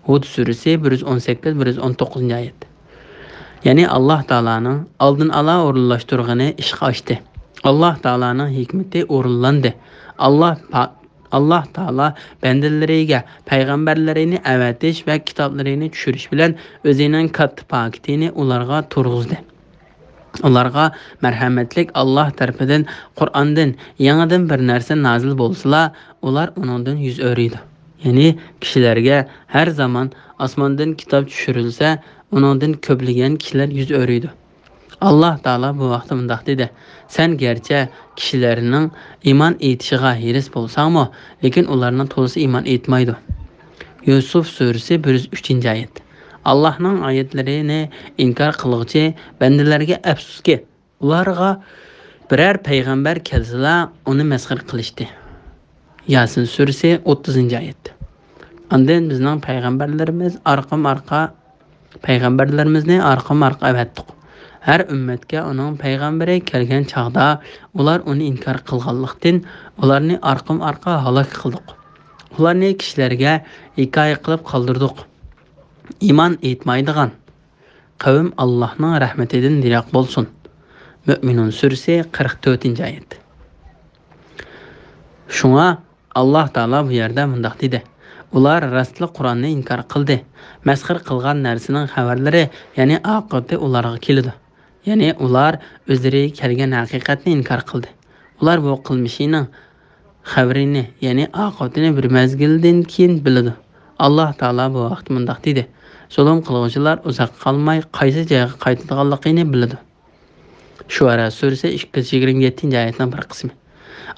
ھۇد سۈرىسى، بىر يۈز ئون سەككىز، بىر يۈز ئون توققۇزىنچى ئايەت. يەنى ئاللاھ تائالانىڭ ئالدىن ئالا ئورۇنلاشتۇرغىنى ئىشقا ئاشتى. ئاللاھ تائالانىڭ ھېكمىتى ئورۇنلاندى. ئاللاھ پا-، ئاللاھ تائالا بەندىلىرىگە پەيغەمبەرلىرىنى ئەۋەتىش ۋە كىتابلىرىنى چۈشۈرۈش بىلەن ئۆزىنىڭ كاتتا پاكىتىنى ئۇلارغا تۇرغۇزدى. ئۇلارغا مەرھەمەتلىك ئاللاھ تەرىپىدىن قۇرئاندىن يېڭىدىن بىر نەرسە نازىل بولسىلا، ئۇلار ئۇنىڭدىن يۈز ئۆرۈيدۇ. يەنى كىشىلەرگە ھەر زامان ئاسماندىن كىتاب چۈشۈرۈلسە، ئۇنىڭدىن كۆپلىگەن كىشىلەر يۈز ئۆرۈيدۇ. ئاللاھ تائالا بۇ ھەقتە مۇنداق دېدى: سەن گەرچە كىشىلەرنىڭ ئىمان ئېيتىشىغا ھېرىس بولساڭمۇ، لېكىن ئۇلارنىڭ تولىسى ئىمان ئېيتمايدۇ. يۈسۈف سۈرىسى بىر يۈز ئۈچىنچى ئايەت. ئاللاھنىڭ ئايەتلىرىنى ئىنكار قىلغۇچى بەندىلەرگە ئەپسۇسكى، ئۇلارغا بىرەر پەيغەمبەر كەلسىلا، ئۇنى مەسخىرە قىلىشتى. ياسىن سۈرىسى ئوتتۇزىنچى ئايەت. ئاندىن بىزنىڭ پەيغەمبەرلىرىمىز ئارقىمۇ ئارقا، پەيغەمبەرلىرىمىزنى ئارقىمۇ ئارقا ئەۋەتتۇق. ھەر ئۈممەتكە ئۇنىڭ پەيغەمبىرى كەلگەن چاغدا، ئۇلار ئۇنى ئىنكار قىلغانلىقتىن، ئۇلارنى ئارقىمۇ ئارقا ھالاك قىلدۇق. ئۇلارنى كىشىلەرگە ھېكايە قىلىپ قالدۇردۇق. ئىمان ئېيتمايدىغان قەۋم ئاللاھنىڭ رەھمىتىدىن يىراق بولسۇن. مۆمىنۇن سۈرىسى قىرىق تۆتىنچى ئايەت. شۇڭا ئاللاھ تائالا بۇ يەردە مۇنداق دېدى: ئۇلار راستلا قۇرئاننى ئىنكار قىلدى. مەسخىرە قىلغان نەرسىنىڭ خەۋەرلىرى، يەنى ئاقىۋىتى ئۇلارغا كېلىدۇ. يەنى ئۇلار ئۆزلىرىگە كەلگەن ھەقىقەتنى ئىنكار قىلدى. ئۇلار بۇ قىلمىشىنىڭ خەۋىرىنى، يەنى ئاقىۋىتىنى بىر مەزگىلدىن كېيىن بىلىدۇ. ئاللاھ تائالا بۇ ھەقتە مۇنداق دېدى: زۇلۇم قىلغۇچىلار ئۇزاققا قالماي قايسى جايغا قايتىدىغانلىقىنى بىلىدۇ. شۇئەرا سۈرىسى ئىككى يۈز يىگىرمە يەتتىنچى ئايەتنىڭ بىر قىسمى.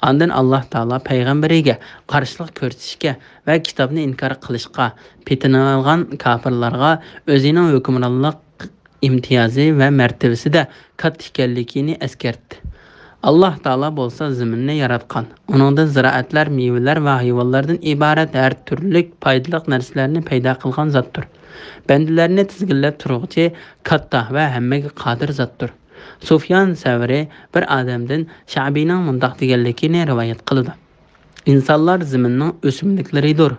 ئاندىن ئاللاھ تائالا پەيغەمبىرىگە قارشىلىق كۆرسىتىشكە ۋە كىتابنى ئىنكار قىلىشقا پېتىنىۋالغان كاپىرلارغا ئۆزىنىڭ ھۆكۈمرانلىق ئىمتىيازى ۋە مەرتىۋىسىدە كاتتا ئىكەنلىكىنى ئەسكەرتتى. ئاللاھ تائالا بولسا زېمىننى ياراتقان، ئۇنىڭدىن زىرائەتلەر، مېۋىلەر ۋە ھايۋانلاردىن ئىبارەت ھەر تۈرلۈك پايدىلىق نەرسىلەرنى پەيدا قىلغان زاتتۇر. بەندىلەرنى تىزگىنلەپ تۇرغۇچى كاتتا ۋە ھەممىگە قادىر زاتتۇر. سۇفيان سەۋرى بىر ئادەمدىن شەئبىنىڭ مۇنداق دېگەنلىكىنى رىۋايەت قىلىدۇ: ئىنسانلار زېمىننىڭ ئۆسۈملۈكلىرىدۇر.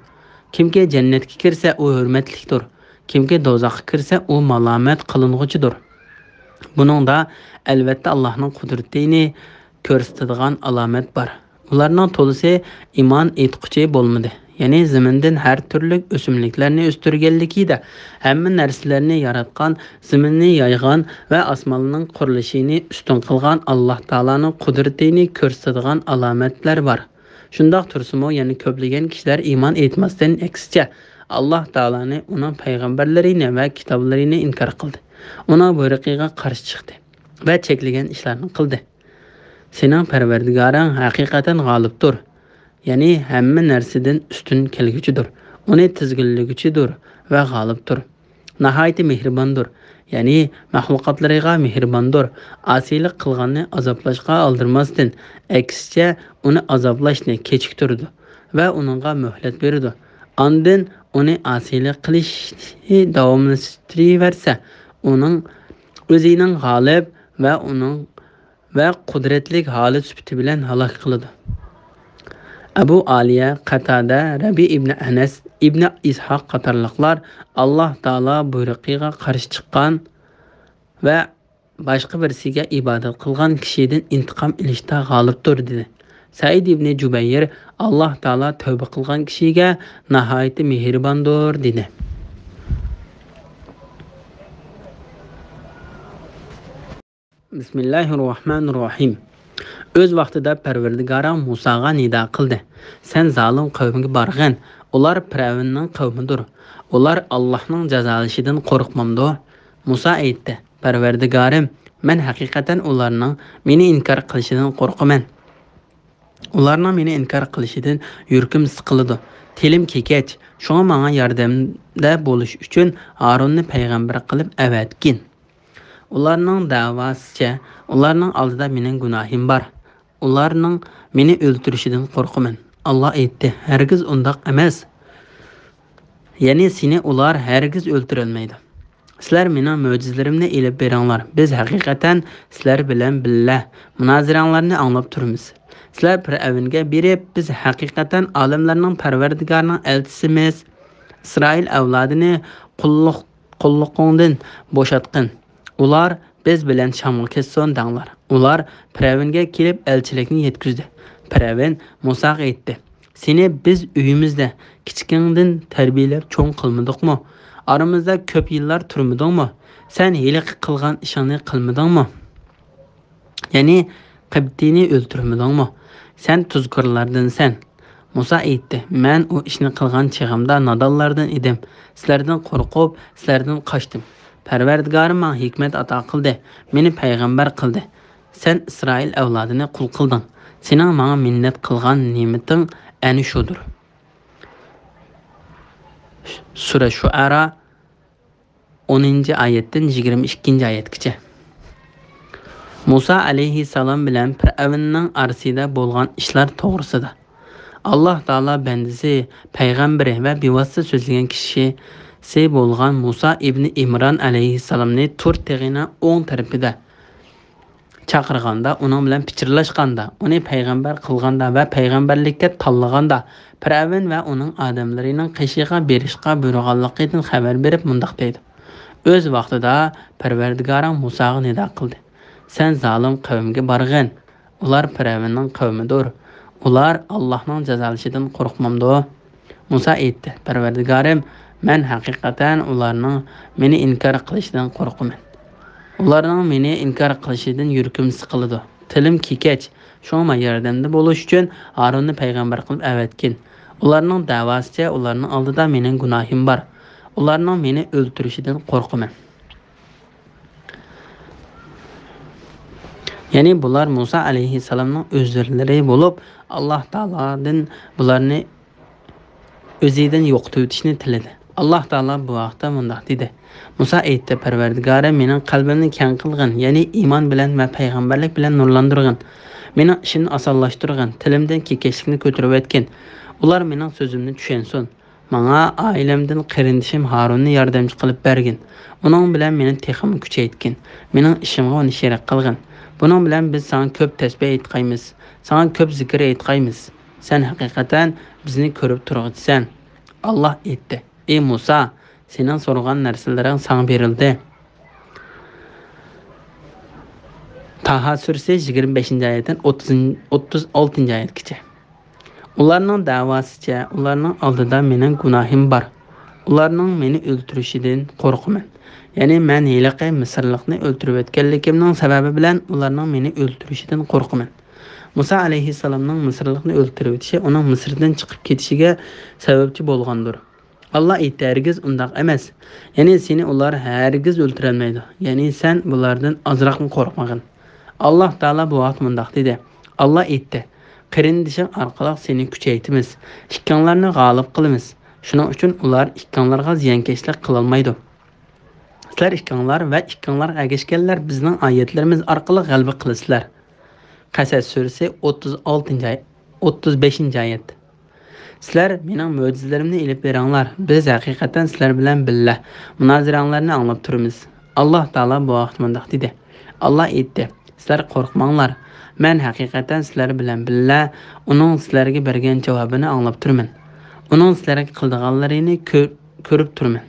كىمكى جەننەتكە كىرسە، ئۇ ھۆرمەتلىكتۇر. كىمكى دوزاخقا كىرسە، ئۇ مالامەت قىلىنغۇچىدۇر. بۇنىڭدا، ئەلۋەتتە، ئاللاھنىڭ قۇدرىتىنى كۆرسىتىدىغان ئالامەت بار. ئۇلارنىڭ تولىسى ئىمان ئېيتقۇچى بولمىدى. يەنى زېمىندىن ھەر تۈرلۈك ئۆسۈملۈكلەرنى ئۆستۈرگەنلىكىدە، ھەممە نەرسىلەرنى ياراتقان، زېمىننى يايغان ۋە ئاسمانلارنىڭ قۇرۇلۇشىنى ئۈستۈن قىلغان ئاللاھ تائالانىڭ قۇدرىتىنى كۆرسىتىدىغان ئالامەتلەر بار. شۇنداق تۇرسىمۇ، يەنە كۆپلىگەن كىشىلەر ئىمان ئېيتماستىن، ئەكسىچە، ئاللاھ تائالانى، ئۇنىڭ پەيغەمبەرلىرىنى ۋە كىتابلىرىنى ئىنكار قىلدى. ئۇنىڭ بۇيرۇقىغا قارشى چىقتى ۋە چەكلىگەن ئىشلارنى قىلدى. سېنىڭ پەرۋەردىگارىڭ ھەقىقەتەن غالىبتۇر، يەنى ھەممە نەرسىدىن ئۈستۈن كەلگۈچىدۇر، ئۇنى تىزگىنلىگۈچىدۇر ۋە غالىبتۇر. ناھايىتى مېھرىباندۇر، يەنى مەخلۇقاتلىرىغا مېھرىباندۇر. ئاسىيلىق قىلغاننى ئازابلاشقا ئالدىرىماستىن، ئەكسىچە، ئۇنى ئازابلاشنى كېچىكتۈرىدۇ ۋە ئۇنىڭغا مۆھلەت بېرىدۇ. ئاندىن ئۇنى ئاسىيلىق قىلىشنى داۋاملاشتۇرۇۋەرسە، ئۇنىڭ ئۆزىنىڭ غالىب ۋە ئۇنىڭ ۋە قۇدرەتلىك ھالى سۈپىتى بىلەن ھالاك قىلىدۇ. ئەبۇ ئالىيە، قاتادە، رەبىئى ئىبنى ئەنەس، ئىبنى ئىسھاق قاتارلىقلار ئاللاھ تائالا بۇيرۇقىغا قارشى چىققان ۋە باشقا بىرسىگە ئىبادەت قىلغان كىشىدىن ئىنتىقام ئېلىشتا غالىبتۇر، دېدى. سەئىد ئىبنى جۇبەير، ئاللاھ تائالا تەۋبە قىلغان كىشىگە ناھايىتى مېھرىباندۇر، دېدى. بىسمىللاھىررەھمانىررەھىم. ئۆز ۋاقتىدا پەرۋەردىگارىڭ مۇساغا نىدا قىلدى: سەن زالىم قەۋمگە بارغىن، ئۇلار پىرئەۋننىڭ قەۋمىدۇر. ئۇلار ئاللاھنىڭ جازالىشىدىن قورقمامدۇ؟ مۇسا ئېيتتى: پەرۋەردىگارىم، مەن ھەقىقەتەن ئۇلارنىڭ مېنى ئىنكار قىلىشىدىن قورقىمەن. ئۇلارنىڭ مېنى ئىنكار قىلىشىدىن يۈرىكىم سىقىلىدۇ، تىلىم كېكەچ. شۇڭا ماڭا ياردەمدە بولۇش ئۈچۈن ھارۇننى پەيغەمبەر قىلىپ ئەۋەتكىن. ئۇلارنىڭ دەۋاسىچە، ئۇلارنىڭ ئالدىدا مېنىڭ گۇناھىم بار. ئۇلارنىڭ مېنى ئۆلتۈرۈشىدىن قورقىمەن. ئاللا ئېيتتى: ھەرگىز ئۇنداق ئەمەس. يەنى سېنى ئۇلار ھەرگىز ئۆلتۈرەلمەيدۇ. سىلەر مېنىڭ مۆجىزىلىرىمنى ئېلىپ بېرىڭلار، بىز ھەقىقەتەن سىلەر بىلەن بىللە مۇنازىرەڭلارنى ئاڭلاپ تۇرىمىز. سىلەر پىرئەۋنگە بېرىپ، بىز ھەقىقەتەن ئالەملەرنىڭ پەرۋەردىگارىنىڭ ئەلچىسىمىز، ئىسرائىل ئەۋلادىنى قۇللۇق، قۇللۇقۇڭدىن بوشاتقىن. ئۇلار بىز بىلەن شامغا كەتسۇن دەڭلار. ئۇلار پىرئەۋنگە كېلىپ ئەلچىلىكنى يەتكۈزدى. پىرئەۋن مۇساغا ئېيتتى: سېنى بىز ئۆيىمىزدە كىچىكىڭدىن تەربىيەلەپ چوڭ قىلمىدۇقمۇ؟ ئارىمىزدا كۆپ يىللار تۇرمىدۇڭمۇ؟ سەن ھېلىقى قىلغان ئىشىڭنى قىلمىدىڭمۇ؟ يەنى قىبتىنى ئۆلتۈرمىدىڭمۇ؟ سەن تۇزكورلاردىنسەن. مۇسا ئېيتتى: مەن ئۇ ئىشنى قىلغان چېغىمدا نادانلاردىن ئىدىم. سىلەردىن قورقۇپ، سىلەردىن قاچتىم. پەرۋەردىگارىم ماڭا ھېكمەت ئاتا قىلدى، مېنى پەيغەمبەر قىلدى. سەن ئىسرائىل ئەۋلادىنى قۇل قىلدىڭ. سېنىڭ ماڭا مىننەت قىلغان نېمىتىڭ ئەنە شۇدۇر. سۈرە شۇئەرا، ئونىنچى ئايەتتىن يىگىرمە ئىككىنچى ئايەتكىچە. مۇسا ئەلەيھىسسالام بىلەن پىرئەۋننىڭ ئارىسىدا بولغان ئىشلار توغرىسىدا. ئاللاھ تائالا بەندىسى، پەيغەمبىرى ۋە بىۋاسىتە سۆزلىگەن كىشىسى بولغان مۇسا ئىبنى ئىمران ئەلەيھىسسالامنى تۇر تېغىنىڭ ئوڭ تەرىپىدە چاقىرغاندا، ئۇنىڭ بىلەن پىچىرلاشقاندا، ئۇنى پەيغەمبەر قىلغاندا ۋە پەيغەمبەرلىككە تاللىغاندا، پىرئەۋن ۋە ئۇنىڭ ئادەملىرىنىڭ قېشىغا بېرىشقا بۇيرۇغانلىقىدىن خەۋەر بېرىپ مۇنداق دەيدۇ: ئۆز ۋاقتىدا پەرۋەردىگارىڭ مۇساغا نىدا قىلدى: سەن زالىم قەۋمگە بارغىن، ئۇلار پىرئەۋننىڭ قەۋمىدۇر. ئۇلار ئاللاھنىڭ جازالىشىدىن قورقمامدۇ؟ مۇسا ئېيتتى: پەرۋەردىگارىم، مەن ھەقىقەتەن ئۇلارنىڭ مېنى ئىنكار قىلىشىدىن قورقىمەن. ئۇلارنىڭ مېنى ئىنكار قىلىشىدىن يۈرىكىم سىقىلىدۇ. تىلىم كېكەچ، شۇڭا ماڭا ياردەمدە بولۇش ئۈچۈن ھارۇننى پەيغەمبەر قىلىپ ئەۋەتكىن. ئۇلارنىڭ دەۋاسىچە ئۇلارنىڭ ئالدىدا مېنىڭ گۇناھىم بار. ئۇلارنىڭ مېنى ئۆلتۈرۈشىدىن قورقىمەن. يەنى بۇلار مۇسا ئەلەيھىسسالامنىڭ ئۆزرىلىرى بولۇپ، ئاللاھ تائالادىن بۇلارنى ئۆزىدىن يوقىتىۋېتىشنى تىلىدى. ئاللاھ تائالا بۇ ھەقتە مۇنداق دېدى: مۇسا ئېيتتى: پەرۋەردىگارىم، مېنىڭ قەلبىمنى كەڭ قىلغىن، يەنى ئىمان بىلەن ۋە پەيغەمبەرلىك بىلەن نۇرلاندۇرغىن. مېنىڭ ئىشىمنى ئاسانلاشتۇرغىن، تىلىمدىن كېكەچلىكنى كۆتۈرۈۋەتكىن. ئۇلار مېنىڭ سۆزۈمنى چۈشەنسۇن. ماڭا ئائىلەمدىن قېرىندىشىم ھارۇننى ياردەمچى قىلىپ بەرگىن. ئۇنىڭ بىلەن مېنى تېخىمۇ كۈچەيتكىن. مېنىڭ ئىشىمغا ئۇنى شېرىك قىلغىن. بۇنىڭ بىلەن بىز ساڭا كۆپ تەسبىھ ئېيتقايمىز. ساڭا كۆپ زىكىر ئېيتقايمىز. سەن ھەقىقەتەن بىزنى كۆرۈپ تۇرغۇچىسەن. ئاللاھ ئېيتتى: ئى مۇسا، سېنىڭ سورىغان نەرسىلىرىڭ ساڭا بېرىلدى. تاھا سۈرىسى يىگىرمە بەشىنچى ئايەتتىن ئوتتۇز، ئوتتۇز ئالتىنچى ئايەتكىچە. ئۇلارنىڭ دەۋاسىچە ئۇلارنىڭ ئالدىدا مېنىڭ گۇناھىم بار. ئۇلارنىڭ مېنى ئۆلتۈرۈشىدىن قورقىمەن. يەنى مەن ھېلىقى مىسىرلىقنى ئۆلتۈرۈۋەتكەنلىكىمنىڭ سەۋەبى بىلەن ئۇلارنىڭ مېنى ئۆلتۈرۈشىدىن قورقىمەن. مۇسا ئەلەيھىسسالامنىڭ مىسىرلىقنى ئۆلتۈرۈۋېتىشى ئۇنىڭ مىسىردىن چىقىپ كېتىشىگە سەۋەبچى بولغاندۇر. ئاللاھ ئېيتتى: ھەرگىز ئۇنداق ئەمەس. يەنى سېنى ئۇلار ھەرگىز ئۆلتۈرەلمەيدۇ. يەنى سەن بۇلاردىن ئازراقمۇ قورقمىغىن. ئاللاھ تائالا بۇ ھەقتە مۇنداق دېدى: ئاللاھ ئېيتتى: قېرىندىشىڭ ئارقىلىق سېنى كۈچەيتىمىز، ئىككىڭلارنى غالىب قىلىمىز. شۇنىڭ ئۈچۈن ئۇلار ئىككىڭلارغا زىيانكەشلىك قىلالمايدۇ. سىلەر ئىككىڭلار ۋە ئىككىڭلارغا ئەگەشكەنلەر بىزنىڭ ئايەتلىرىمىز ئارقىلىق غەلىبە قىلىسىلەر. قەسەس سۈرىسى ئوتتۇز ئالتىنچى ئايەت، ئوتتۇز بەشىنچى ئايەت. سىلەر مېنىڭ مۆجىزىلىرىمنى ئېلىپ بېرىڭلار، بىز ھەقىقەتەن سىلەر بىلەن بىللە مۇنازىرەڭلارنى ئاڭلاپ تۇرىمىز. ئاللاھ تائالا بۇ ھەقتە مۇنداق دېدى: ئاللاھ ئېيتتى: سىلەر قورقماڭلار، مەن ھەقىقەتەن سىلەر بىلەن بىللە ئۇنىڭ سىلەرگە بەرگەن جاۋابىنى ئاڭلاپ تۇرىمەن. ئۇنىڭ سىلەرگە قىلىدىغانلىرىنى كۆ-، كۆرۈپ تۇرىمەن.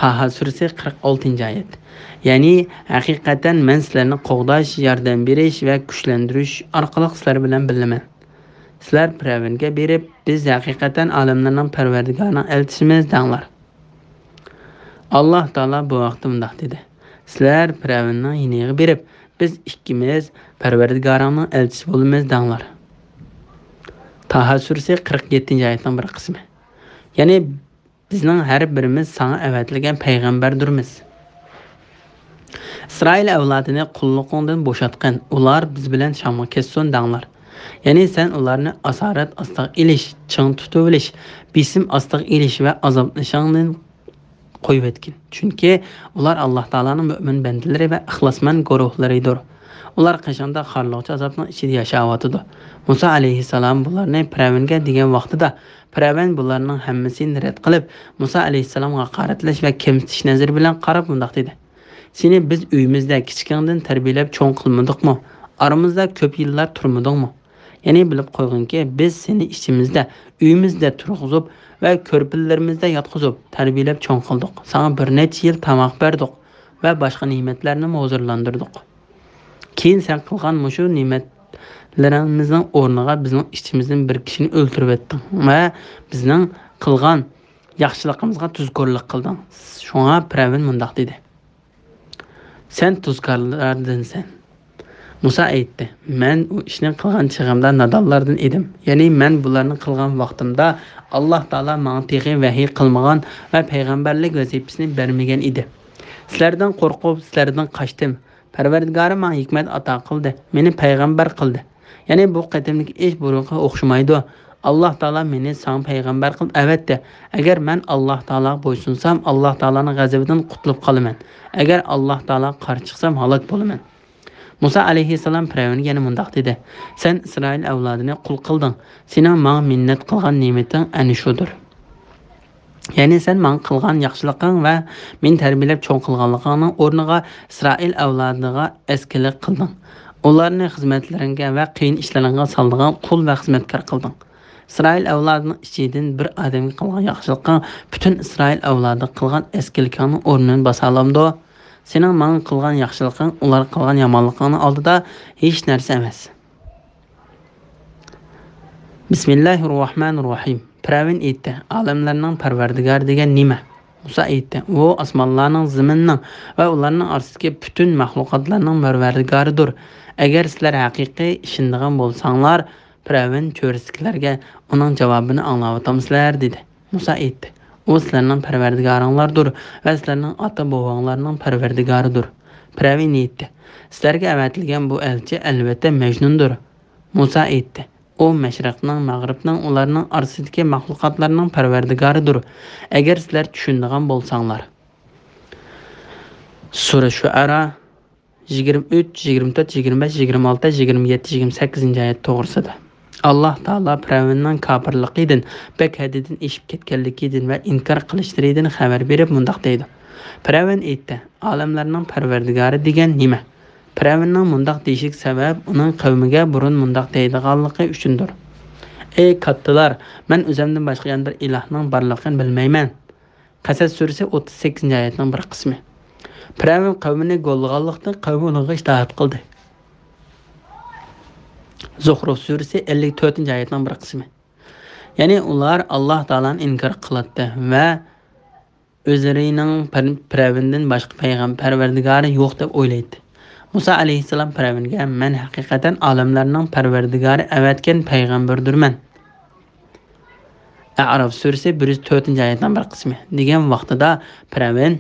تاھا سۈرىسى قىرىق ئالتىنچى ئايەت. يەنى، ھەقىقەتەن مەن سىلەرنى قوغداش، ياردەم بېرىش ۋە كۈچلەندۈرۈش ئارقىلىق سىلەر بىلەن بىللىمەن. سىلەر پىرئەۋنگە بېرىپ، بىز ھەقىقەتەن ئالەملەرنىڭ پەرۋەردىگارىنىڭ ئەلچىسىمىز دەڭلار. ئاللاھ تائالا بۇ ھەقتە مۇنداق دېدى: سىلەر پىرئەۋننىڭ يېنىغا بېرىپ، بىز ئىككىمىز پەرۋەردىگارىڭنىڭ ئەلچىسى بولىمىز دەڭلار. تاھا سۈرىسى قىرىق يەتتىنچى ئايەتنىڭ بىر قىسمى. يەنى، بىزنىڭ ھەر بىرىمىز ساڭا ئەۋەتىلگەن پەيغەمبەردۇرمىز. ئىسرائىل ئەۋلادىنى قۇللۇقۇڭدىن بوشاتقىن، ئۇلار بىز بىلەن شامغا كەتسۇن دەڭلار. يەنى سەن ئۇلارنى ئاسارەت ئاستىغا ئېلىش، چىڭ تۇتۇۋېلىش، بېسىم ئاستىغا ئېلىش ۋە ئازابلىشىڭدىن قويۇۋەتكىن. چۈنكى ئۇلار ئاللاھ تائالانىڭ مۆمىن بەندىلىرى ۋە ئىخلاسمەن گۇرۇھلىرىدۇر. ئۇلار قېشىڭدا خارلىغۇچى ئازابنىڭ ئىچىدە ياشاۋاتىدۇ. مۇسا ئەلەيھىسسالام بۇلارنى پىرئەۋنگە دېگەن ۋاقتىدا، پىرئەۋن بۇلارنىڭ ھەممىسىنى رەت قىلىپ، مۇسا ئەلەيھىسسالامغا ھاقارەتلەش ۋە كەمسىتىش نەزىرى بىلەن قاراپ مۇنداق دېدى: سېنى بىز ئۆيىمىزدە كىچىكىڭدىن تەربىيەلەپ چوڭ قىلمىدۇقمۇ؟ ئارىمىزدا كۆپ يىللار تۇرمىدۇڭمۇ؟ يەنى بىلىپ قويغىنكى، بىز سېنى ئىچىمىزدە، ئۆيىمىزدە تۇرغۇزۇپ ۋە كۆرپىلىرىمىزدە ياتقۇزۇپ، تەربىيەلەپ چوڭ قىلدۇق. ساڭا بىر نەچچە يىل تاماق بەردۇق ۋە باشقا نېمەتلەرنىمۇ ھۇزۇرلاندۇردۇق. كېيىن سەن قىلغان مۇشۇ نېمەتلىرىمىزنىڭ ئورنىغا بىزنىڭ ئىچىمىزدىن بىر كىشىنى ئۆلتۈرۈۋەتتىڭ ۋە بىزنىڭ قىلغان ياخشىلىقىمىزغا تۇزكورلۇق قىلدىڭ. شۇڭا پىرئەۋن مۇنداق دېدى: سەن تۇزكارلاردىنسەن. مۇسا ئېيتتى، مەن ئۇ ئىشنى قىلغان چېغىمدا نادانلاردىن ئىدىم. يەنى مەن بۇلارنى قىلغان ۋاقتىمدا ئاللاھ تائالا ماڭا تېخى ۋەھىي قىلمىغان ۋە پەيغەمبەرلىك ۋەزىپىسىنى بەرمىگەن ئىدى. سىلەردىن قورقۇپ، سىلەردىن قاچتىم. پەرۋەردىگارىم ماڭا ھېكمەت ئاتا قىلدى، مېنى پەيغەمبەر قىلدى. يەنى بۇ قېتىملىق ئىش بۇرۇنقىغا ئوخشىمايدۇ. ئاللاھ تائالا مېنى ساڭا پەيغەمبەر قىلىپ ئەۋەتتى. ئەگەر مەن ئاللاھ تائالاغا بويسۇنسام، ئاللاھ تائالانىڭ غەزىپىدىن قۇتۇلۇپ قالىمەن. ئەگەر ئاللاھ تائالاغا قارشى چىقسام، ھالاك بولىمەن. مۇسا ئەلەيھىسسالام پىرئەۋنگە يەنە مۇنداق دېدى، سەن ئىسرائىل ئەۋلادىنى قۇل قىلدىڭ. سېنىڭ ماڭا مىننەت قىلغان نېمىتىڭ ئەنە شۇدۇر. يەنى سەن ماڭا قىلغان ياخشىلىقىڭ ۋە مېنى تەربىيەلەپ چوڭ قىلغانلىقىڭنىڭ ئورنىغا ئىسرائىل ئەۋلادىغا ئەسكىلىك قىلدىڭ. ئۇلارنى خىزمەتلىرىڭگە ۋە قىيىن ئىشلىرىڭغا سالىدىغان قۇل ۋە خىزمەتكار قىلدىڭ. ئىسرائىل ئەۋلادىنىڭ ئىچىدىن بىر ئادەمگە قىلغان ياخشىلىقىڭ پۈتۈن ئىسرائىل ئەۋلادىغا قىلغان ئەسكىلىكىڭنىڭ ئورنىنى باسالامدۇ؟ سېنىڭ ماڭا قىلغان ياخشىلىقىڭ ئۇلارغا قىلغان يامانلىقىڭنىڭ ئالدىدا ھېچ نەرسە ئەمەس. بىسمىللاھىررەھمانىررەھىم. پىرئەۋن ئېيتتى، ئالەملەرنىڭ پەرۋەردىگارى دېگەن نېمە؟ مۇسا ئېيتتى، ئۇ ئاسمانلارنىڭ، زېمىننىڭ ۋە ئۇلارنىڭ ئارىسىدىكى پۈتۈن مەخلۇقاتلارنىڭ پەرۋەردىگارىدۇر. ئەگەر سىلەر ھەقىقىي ئىشىنىدىغان بولساڭلار، پىرئەۋن چۆرىسىدىكىلەرگە ئۇنىڭ جاۋابىنى ئاڭلاۋاتامسىلەر؟ دېدى. مۇسا ئېيتتى، ئۇ سىلەرنىڭ پەرۋەردىگارىڭلاردۇر ۋە سىلەرنىڭ ئاتا-بوۋاڭلارنىڭ پەرۋەردىگارىدۇر. پىرئەۋن ئېيتتى، سىلەرگە ئەۋەتىلگەن بۇ ئەلچى ئەلۋەتتە مەجنۇندۇر. مۇسا ئېيتتى، ئۇ مەشرىقنىڭ، مەغرىبنىڭ، ئۇلارنىڭ ئارىسىدىكى مەخلۇقاتلارنىڭ پەرۋەردىگارىدۇر. ئەگەر سىلەر چۈشىنىدىغان بولساڭلار. سۈرە شۇئەرا، يىگىرمە ئۈچ، يىگىرمە تۆت، يىگىرمە بەش، يىگىرمە ئالتە، يىگىرمە يەتتە، يىگىرمە سەككىزىنچى ئايەت توغرىسىدا. ئاللاھ تائالا پىرئەۋننىڭ كاپىرلىقىدىن، بەك ھەددىدىن ئېشىپ كەتكەنلىكىدىن ۋە ئىنكار قىلىشلىرىدىن خەۋەر بېرىپ مۇنداق دەيدۇ، پىرئەۋن ئېيتتى، ئالەملەرنىڭ پەرۋەردىگارى دېگەن نېمە؟ پىرئەۋننىڭ مۇنداق دېيىشىگە سەۋەب ئۇنىڭ قەۋمىگە بۇرۇن مۇنداق دەيدىغانلىقى ئۈچۈندۇر، ئەي كاتتىلار، مەن ئۆزۈمدىن باشقا يەنە بىر ئىلاھنىڭ بارلىقىنى بىلمەيمەن. قەسەس سۈرىسى ئوتتۇز سەككىزىنچى ئايەتنىڭ بىر قىسمى. پىرئەۋن قەۋمىنى گوللىغانلىقتىن، قەۋمى ئۇنىڭغا ئىتائەت قىلدى. زۇخرۇف سۈرىسى ئەللىك تۆتىنچى ئايەتنىڭ بىر قىسمى. يەنى ئۇلار ئاللاھ تائالانى ئىنكار قىلاتتى ۋە ئۆزلىرىنىڭ پەر-، پىرئەۋندىن باشقا پەيغەم-، پەرۋەردىگارى يوق دەپ ئويلايتتى. مۇسا ئەلەيھىسسالام پىرئەۋنگە، مەن ھەقىقەتەن ئالەملەرنىڭ پەرۋەردىگارى ئەۋەتكەن پەيغەمبىردۇرمەن. ئەئراف سۈرىسى بىر يۈز تۆتىنچى ئايەتنىڭ بىر قىسمى. دېگەن ۋاقتىدا پىرئەۋن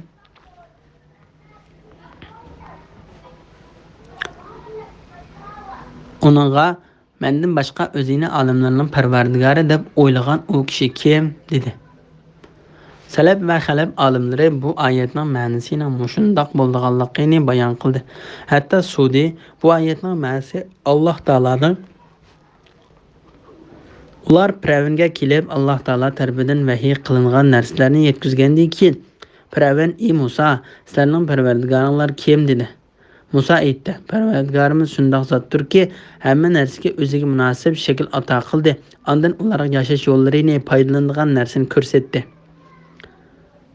ئۇنىڭغا، مەندىن باشقا ئۆزىنى ئالەملەرنىڭ پەرۋەردىگارى دەپ ئويلىغان ئۇ كىشى كىم؟ دېدى. سەلەپ ۋە خەلەپ ئالىملىرى بۇ ئايەتنىڭ مەنىسىنىڭ مۇشۇنداق بولىدىغانلىقىنى بايان قىلدى. ھەتتا سۇدى بۇ ئايەتنىڭ مەنىسى ئاللاھ تائالانىڭ، ئۇلار پىرئەۋنگە كېلىپ، ئاللاھ تائالا تەرىپىدىن ۋەھىي قىلىنغان نەرسىلەرنى يەتكۈزگەندىن كېيىن، پىرئەۋن، ئى مۇسا، سىلەرنىڭ پەرۋەردىگارىڭلار كىم؟ دېدى. مۇسا ئېيتتى، پەرۋەردىگارىمىز شۇنداق زاتتۇركى، ھەممە نەرسىگە ئۆزىگە مۇناسىپ شەكىل ئاتا قىلدى، ئاندىن ئۇلارغا ياشاش يوللىرىنى، پايدىلىنىدىغان نەرسىنى كۆرسەتتى.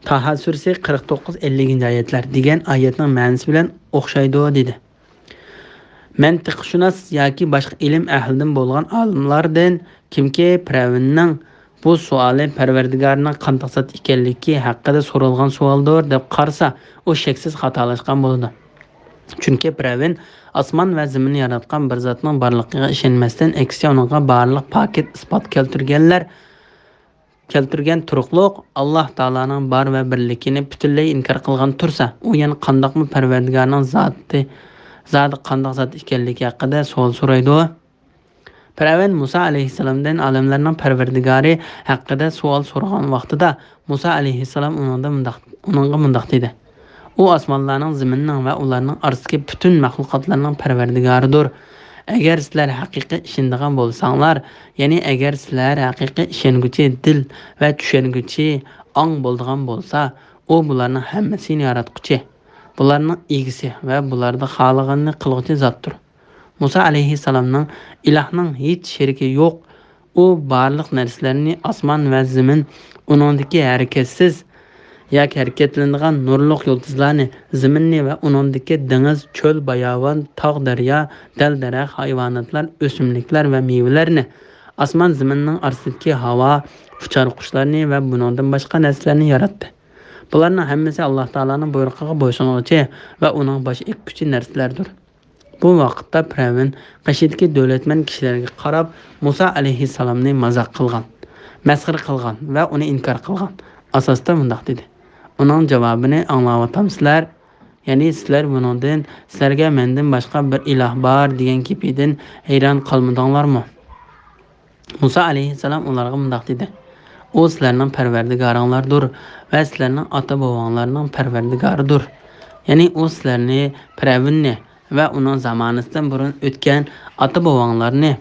تاھا سۈرىسى قىرىق توققۇز، ئەللىكىنچى ئايەتلەر دېگەن ئايەتنىڭ مەنىسى بىلەن ئوخشايدۇ، دېدى. مەنتىقشۇناس ياكى باشقا ئىلىم ئەھلىدىن بولغان ئالىملاردىن كىمكى پىرئەۋننىڭ بۇ سوئالى پەرۋەردىگارنىڭ قانداق زات ئىكەنلىكى ھەققىدە سورالغان سوئالدۇر دەپ قارىسا، ئۇ شەكسىز خاتالاشقان بولىدۇ. چۈنكى پىرئەۋن ئاسمان ۋە زېمىننى ياراتقان بىر زاتنىڭ بارلىقىغا ئىشەنمەستىن، ئەكسىچە ئۇنىڭغا بارلىق پاكىت ئىسپات كەلتۈرگەنلەر، كەلتۈرگەن تۇرۇقلۇق ئاللاھ تائالانىڭ بار ۋە بىرلىكىنى پۈتۈنلەي ئىنكار قىلغان تۇرسا، ئۇ يەنە قانداقمۇ پەرۋەردىگارنىڭ زاتى، زادى قانداق زات ئىكەنلىكى ھەققىدە سوئال سورايدۇ؟ پىرئەۋن مۇسا ئەلەيھىسسالامدىن ئالەملەرنىڭ پەرۋەردىگارى ھەققىدە سوئال سورىغان ۋاقتىدا، مۇسا ئەلەيھىسسالام ئۇنىڭدىن مۇنداق، ئۇنىڭغا مۇنداق دېدى، ئۇ ئاسمانلارنىڭ، زېمىننىڭ ۋە ئۇلارنىڭ ئارىسىدىكى پۈتۈن مەخلۇقاتلارنىڭ پەرۋەردىگارىدۇر. ئەگەر سىلەر ھەقىقىي ئىشىنىدىغان بولساڭلار، يەنى ئەگەر سىلەر ھەقىقىي ئىشەنگۈچى دىل ۋە چۈشەنگۈچى ئاڭ بولىدىغان بولسا، ئۇ بۇلارنىڭ ھەممىسىنى ياراتقۇچى، بۇلارنىڭ ئىگىسى ۋە بۇلاردا خالىغىنىنى قىلغۇچى زاتتۇر. مۇسا ئەلەيھىسسالامنىڭ ئىلاھنىڭ ھېچ شېرىكى يوق، ئۇ بارلىق نەرسىلەرنى، ئاسمان ۋە زېمىن، ئۇنىڭدىكى ھەرىكەتسىز ياكى ھەرىكەتلىنىدىغان نۇرلۇق يۇلتۇزلارنى، زېمىننى ۋە ئۇنىڭدىكى دېڭىز، چۆل، باياۋان، تاغ، دەريا، دەل-دەرەخ، ھايۋاناتلار، ئۆسۈملۈكلەر ۋە مېۋىلەرنى، ئاسمان زېمىننىڭ ئارىسىدىكى ھاۋا، ئۇچار قۇشلارنى ۋە بۇنىڭدىن باشقا نەرسىلەرنى ياراتتى. بۇلارنىڭ ھەممىسى ئاللاھ تائالانىڭ بۇيرۇقىغا بويسۇنغۇچى ۋە ئۇنىڭ باش ئەگكۈچى نەرسىلەردۇر. بۇ ۋاقىتتا پىرئەۋن قېشىدىكى دۆلەتمەن كىشىلەرگە قاراپ، مۇسا ئەلەيھىسسالامنى مازاق قىلغان، مەسخىرە قىلغان ۋە ئۇنى ئىنكار قىلغان ئاساستا مۇنداق دېدى: «ئۇنىڭ جاۋابىنى ئاڭلاۋاتامسىلەر؟ يەنى سىلەر بۇنىڭدىن، سىلەرگە مەندىن باشقا بىر ئىلاھ بار دېگەن گېپىدىن ھەيران قالمىدىڭلارمۇ؟» مۇسا ئەلەيھىسسالام ئۇلارغا مۇنداق دېدى: «ئۇ سىلەرنىڭ پەرۋەردىگارىڭلاردۇر ۋە سىلەرنىڭ ئاتا-بوۋاڭلارنىڭ پەرۋەردىگارىدۇر.» يەنى ئۇ سىلەرنى، پىرئەۋننى ۋە ئۇنىڭ زامانىسىدىن بۇرۇن ئۆتكەن ئاتا-بوۋاڭلارنى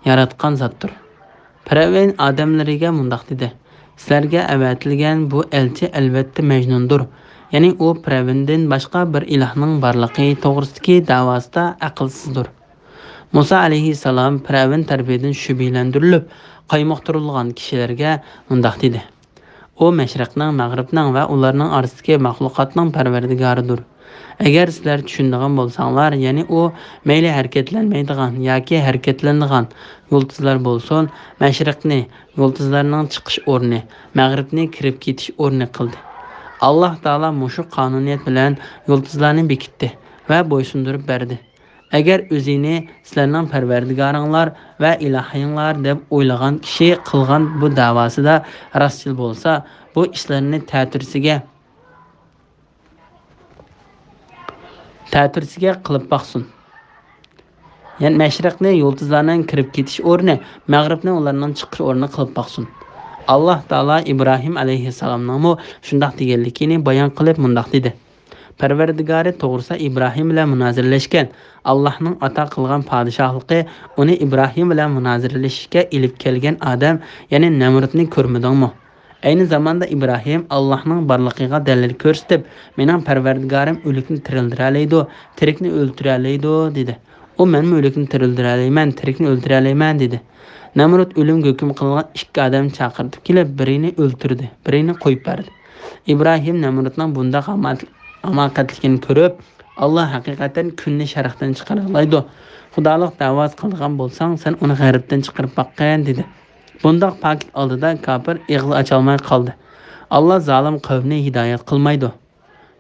ياراتقان زاتتۇر. پىرئەۋن ئادەملىرىگە مۇنداق دېدى: «سىلەرگە ئەۋەتىلگەن بۇ ئەلچى ئەلۋەتتە مەجنۇندۇر.» يەنى ئۇ پىرئەۋندىن باشقا بىر ئىلاھنىڭ بارلىقى توغرىسىدىكى دەۋاسىدا ئەقىلسىزدۇر. مۇسا ئەلەيھىسسالام پىرئەۋن تەرىپىدىن شۈبھىلەندۈرۈلۈپ قايمۇقتۇرۇلغان كىشىلەرگە مۇنداق دېدى: «ئۇ مەشرىقنىڭ، مەغرىبنىڭ ۋە ئۇلارنىڭ ئارىسىدىكى مەخلۇقاتنىڭ پەرۋەردىگارىدۇر. ئەگەر سىلەر چۈشىنىدىغان بولساڭلار، يەنى ئۇ مەيلى ھەرىكەتلەنمەيدىغان ياكى ھەرىكەتلىنىدىغان يۇلتۇزلار بولسۇن، مەشرىقنى يۇلتۇزلارنىڭ چىقىش ئورنى، مەغرىبنى كىرىپ كېتىش ئورنى قىلدى. ئاللاھ تائالا مۇشۇ قانۇنىيەت بىلەن يۇلتۇزلارنى بېكىتتى ۋە بويسۇندۇرۇپ بەردى. ئەگەر ئۆزىنى سىلەرنىڭ پەرۋەردىگارىڭلار ۋە ئىلاھىڭلار دەپ ئويلىغان كىشى قىلغان بۇ دەۋاسىدا راستچىل بولسا، بۇ ئىشلارنى تەتۈرىسىگە، تەتۈرىسىگە قىلىپ باقسۇن. يەنى مەشرىقنى يۇلتۇزلارنىڭ كىرىپ كېتىش ئورنى، مەغرىبنى ئۇلارنىڭ چىقىش ئورنى قىلىپ باقسۇن. ئاللاھ تائالا ئىبراھىم ئەلەيھىسسالامنىڭمۇ شۇنداق دېگەنلىكىنى بايان قىلىپ مۇنداق دېدى: پەرۋەردىگارى توغرىسىدا ئىبراھىم بىلەن مۇنازىرىلەشكەن، ئاللاھنىڭ ئاتا قىلغان پادىشاھلىقى ئۇنى ئىبراھىم بىلەن مۇنازىرىلىشىشكە ئېلىپ كەلگەن ئادەم، يەنى نەمرۇتنى كۆرمىدىڭمۇ؟ ئەينى زاماندا ئىبراھىم ئاللاھنىڭ بارلىقىغا دەلىل كۆرسىتىپ، «مېنىڭ پەرۋەردىگارىم ئۆلۈكنى تىرىلدۈرەلەيدۇ، تىرىكنى ئۆلتۈرەلەيدۇ» دېدى. ئۇ، «مەنمۇ ئۆلۈكنى تىرىلدۈرەلەيمەن، تىرىكنى ئۆلتۈرەلەيمەن» دېدى. نەمرۇت ئۆلۈمگە ھۆكۈم قىلىنغان ئىككى ئادەمنى چاقىرتىپ كېلىپ، بىرىنى ئۆلتۈردى، بىرىنى قويۇپ بەردى. ئىبراھىم نەمرۇتنىڭ بۇنداق ھاما-، ھاماقەتلىكىنى كۆرۈپ، «ئاللاھ ھەقىقەتەن كۈننى شەرقتىن چىقىرالايدۇ. خۇدالىق دەۋاسى قىلىدىغان بولساڭ، سەن ئۇنى غەربتىن چىقىرىپ باققىن» دېدى. بۇنداق پاكىت ئالدىدا كاپىر ئېغىز ئاچالماي قالدى. ئاللاھ زالىم قەۋمنى ھىدايەت قىلمايدۇ.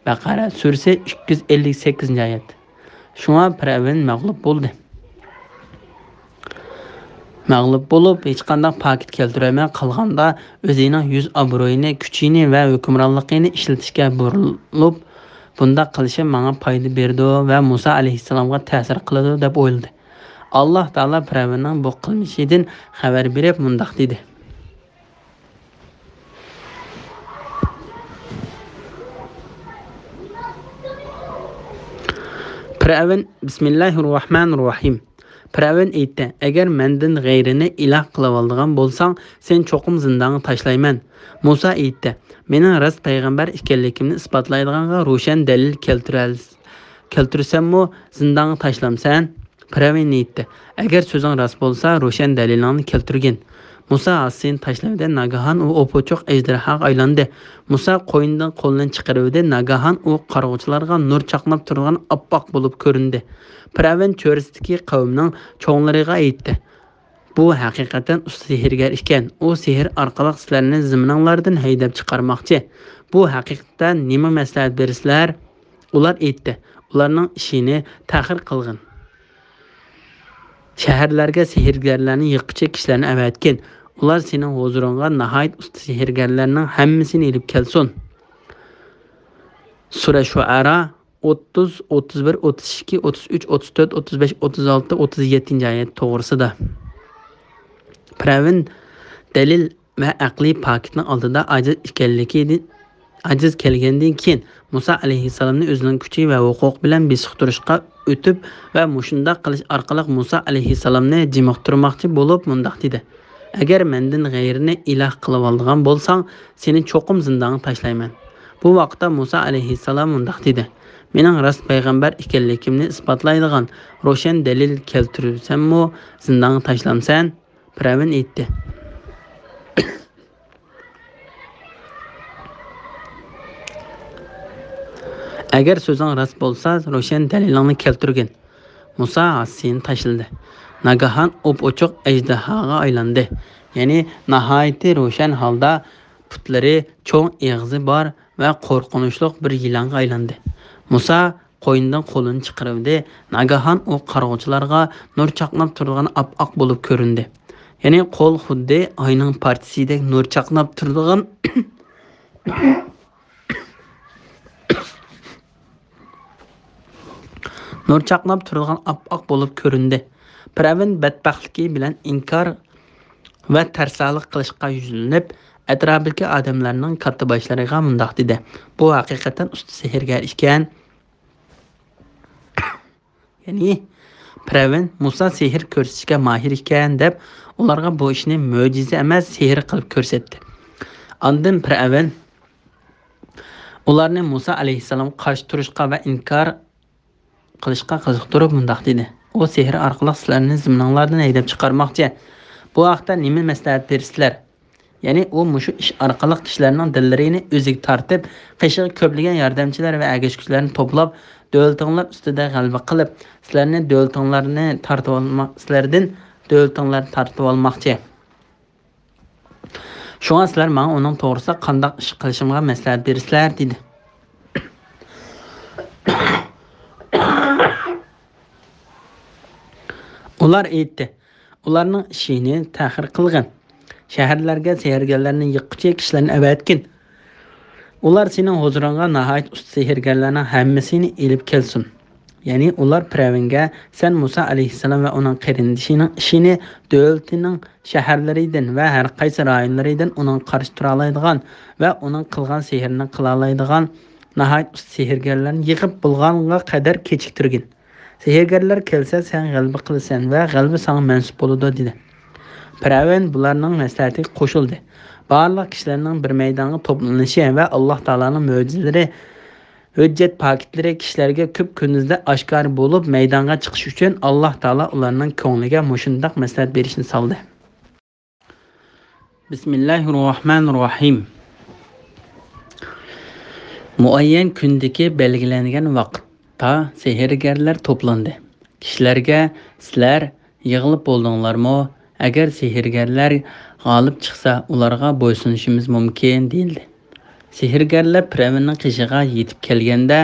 بەقەرە سۈرىسى، ئىككى يۈز ئەللىك سەككىزىنچى ئايەت. شۇڭا پىرئەۋن مەغلۇپ بولدى. مەغلۇپ بولۇپ، ھېچقانداق پاكىت كەلتۈرەلمەي قالغاندا، ئۆزىنىڭ يۈز ئابرۇيىنى، كۈچىنى ۋە ھۆكۈمرانلىقىنى ئىشلىتىشكە بۇرۇلۇپ، «بۇنداق قىلىشىم ماڭا پايدا بېرىدۇ ۋە مۇسا ئەلەيھىسسالامغا تەسىر قىلىدۇ» دەپ ئويلىدى. ئاللاھ تائالا پىرئەۋننىڭ بۇ قىلمىشىدىن خەۋەر بېرىپ مۇنداق دېدى: پىرئەۋن، بىسمىللاھىررەھمانىررەھىم. پىرئەۋن ئېيتتى: «ئەگەر مەندىن غەيرىنى ئىلاھ قىلىۋالىدىغان بولساڭ، سېنى چوقۇم زىندانغا تاشلايمەن.» مۇسا ئېيتتى: «مېنىڭ راست پەيغەمبەر ئىكەنلىكىمنى ئىسپاتلايدىغانغا روشەن دەلىل كەلتۈرەل-، كەلتۈرسەممۇ زىندانغا تاشلامسەن؟» پىرئەۋن ئېيتتى: «ئەگەر سۆزۈڭ راست بولسا، روشەن دەلىلىڭنى كەلتۈرگىن.» مۇسا ھاسىسىنى تاشلىۋىدى، ناگاھان ئۇ ئوپئوچۇق ئەجدىھاغا ئايلاندى. مۇسا قوينىدىن قولىنى چىقىرىۋىدى، ناگاھان ئۇ قارىغۇچىلارغا نۇر چاقناپ تۇرىدىغان ئاپئاق بولۇپ كۆرۈندى. پىرئەۋن چۆرىسىدىكى قەۋمنىڭ چوڭلىرىغا ئېيتتى: «بۇ ھەقىقەتەن ئۇستا سېھىرگەر ئىكەن. ئۇ سېھىر ئارقىلىق سىلەرنى زېمىنىڭلاردىن ھەيدەپ چىقارماقچى. بۇ ھەقىقەتتە نېمە مەسلىھەت بېرىسىلەر؟» ئۇلار ئېيتتى: «ئۇلارنىڭ ئىشىنى تەخىر قىلغىن. شەھەرلەرگە سېھىرگەرلەرنى يىغقۇچى كىشىلەرنى ئەۋەتكىن. ئۇلار سېنىڭ ھۇزۇرۇڭغا ناھايىتى ئۇستا سېھىرگەرلەرنىڭ ھەممىسىنى ئېلىپ كەلسۇن.» سۈرە شۇئەرا، ئوتتۇز، ئوتتۇز بىر، ئوتتۇز ئىككى، ئوتتۇز ئۈچ، ئوتتۇز تۆت، ئوتتۇز بەش، ئوتتۇز ئالتە، ئوتتۇز يەتتىنچى ئايەت توغرىسىدا. پىرئەۋن دەلىل ۋە ئەقلىي پاكىتنىڭ ئالدىدا ئاجىز ئىكەنلىكىدىن، ئاجىز كەلگەندىن كېيىن، مۇسا ئەلەيھىسسالامنى ئۆزىنىڭ كۈچى ۋە ھوقۇقى بىلەن بېسىقتۇرۇشقا ئۆتۈپ ۋە مۇشۇنداق قىلىش ئارقىلىق مۇسا ئەلەيھىسسالامنى جىمىقتۇرماقچى بولۇپ مۇنداق دېدى: «ئەگەر مەندىن غەيرىنى ئىلاھ قىلىۋالىدىغان بولساڭ، سېنى چوقۇم زىندانغا تاشلايمەن.» بۇ ۋاقىتتا مۇسا ئەلەيھىسسالام مۇنداق دېدى: «مېنىڭ راست پەيغەمبەر ئىكەنلىكىمنى ئىسپاتلايدىغان روشەن دەلىل كەلتۈرسەممۇ زىندانغا تاشلامسەن؟» پىرئەۋن ئېيتتى: «ئەگەر سۆزۈڭ راست بولسا، روشەن دەلىلىڭنى كەلتۈرگىن.» مۇسا ھاسىسىنى تاشلىدى. ناگاھان ئوپئوچۇق ئەجدىھاغا ئايلاندى. يەنى ناھايىتى روشەن ھالدا پۇتلىرى چوڭ، ئېغىزى بار ۋە قورقۇنچلۇق بىر يىلانغا ئايلاندى. مۇسا قوينىدىن قولىنى چىقىرىۋىدى. ناگاھان ئۇ قارىغۇچىلارغا نۇر چاقناپ تۇرىدىغان ئاپئاق بولۇپ كۆرۈندى. يەنى قول خۇددى ئاينىڭ پارچىسىدەك نۇر چاقناپ تۇرىدىغان، نۇر چاقناپ تۇرىدىغان ئاپئاق بولۇپ كۆرۈندى. پىرئەۋن بەتبەختلىكى بىلەن ئىنكار ۋە تەرسالىق قىلىشقا يۈزلىنىپ، ئەتراپىدىكى ئادەملەرنىڭ كاتتىباشلىرىغا مۇنداق دېدى: «بۇ ھەقىقەتەن ئۇستا سېھىرگەر ئىكەن.» يەنى پىرئەۋن مۇسا سېھىر كۆرسىتىشكە ماھىر ئىكەن دەپ، ئۇلارغا بۇ ئىشنى مۆجىزە ئەمەس، سېھىر قىلىپ كۆرسەتتى. ئاندىن پىرئەۋن ئۇلارنى مۇسا ئەلەيھىسسالامغا قارشى تۇرۇشقا ۋە ئىنكار قىلىشقا قىزىقتۇرۇپ مۇنداق دېدى: «ئۇ سېھىر ئارقىلىق سىلەرنى زېمىنىڭلاردىن ھەيدەپ چىقارماقچى. بۇ ھەقتە نېمە مەسلىھەت بېرىسىلەر؟» يەنى ئۇ مۇشۇ ئىش ئارقىلىق كىشىلەرنىڭ دىللىرىنى ئۆزىگە تارتىپ، قېشىغا كۆپلىگەن ياردەمچىلەر ۋە ئەگەشكۈچىلەرنى توپلاپ، دۆلىتىڭلار ئۈستىدە غەلىبە قىلىپ، سىلەرنى دۆلىتىڭلارنى تارتىۋالما-، سىلەردىن دۆلىتىڭلارنى تارتىۋالماقچى. شۇڭا سىلەر ماڭا ئۇنىڭ توغرىسىدا قانداق ئىش قىلىشىمغا مەسلىھەت بېرىسىلەر، دېدى. ئۇلار ئېيتتى: «ئۇلارنىڭ ئىشىنى تەخىر قىلغىن. شەھەرلەرگە سېھىرگەرلەرنى يىغقۇچى كىشىلەرنى ئەۋەتكىن. ئۇلار سېنىڭ ھۇزۇرۇڭغا ناھايىتى ئۇستا سېھىرگەرلەرنىڭ ھەممىسىنى ئېلىپ كەلسۇن.» يەنى ئۇلار پىرئەۋنگە: «سەن مۇسا ئەلەيھىسسالام ۋە ئۇنىڭ قېرىندىشىنىڭ ئىشىنى دۆلىتىنىڭ شەھەرلىرىدىن ۋە ھەر قايسى رايونلىرىدىن ئۇنىڭغا قارشى تۇرالايدىغان ۋە ئۇنىڭ قىلغان سېھرىنى قىلالايدىغان ناھايىتى ئۇستا سېھىرگەرلەرنى يىغىپ بولغانغا قەدەر كېچىكتۈرگىن. سېھىرگەرلەر كەلسە، سەن غەلىبە قىلىسەن ۋە غەلىبە ساڭا مەنسۇپ بولىدۇ» دېدى. پىرئەۋن بۇلارنىڭ مەسلىھەتىگە قوشۇلدى. بارلىق كىشىلەرنىڭ بىر مەيدانغا توپلىنىشى ۋە ئاللاھ تائالانىڭ مۆجىزىلىرى، ھۆججەت پاكىتلىرى كىشىلەرگە كۈپ كۈندۈزدە ئاشكارا بولۇپ، مەيدانغا چىقىش ئۈچۈن ئاللاھ تائالا ئۇلارنىڭ كۆڭلىگە مۇشۇنداق مەسلىھەت بېرىشنى سالدى. بىسمىللاھىر راھمانىر راھىم. مۇئەييەن كۈندىكى بەلگىلەنگەن ۋاقىتتا سېھىرگەرلەر توپلاندى. كىشىلەرگە: «سىلەر يىغىلىپ بولدۇڭلارمۇ؟ ئەگەر سېھىرگەرلەر غالىب چىقسا، ئۇلارغا بويسۇنۇشىمىز مۇمكىن» دېيىلدى. سېھىرگەرلەر پىرئەۋننىڭ قېشىغا يېتىپ كەلگەندە،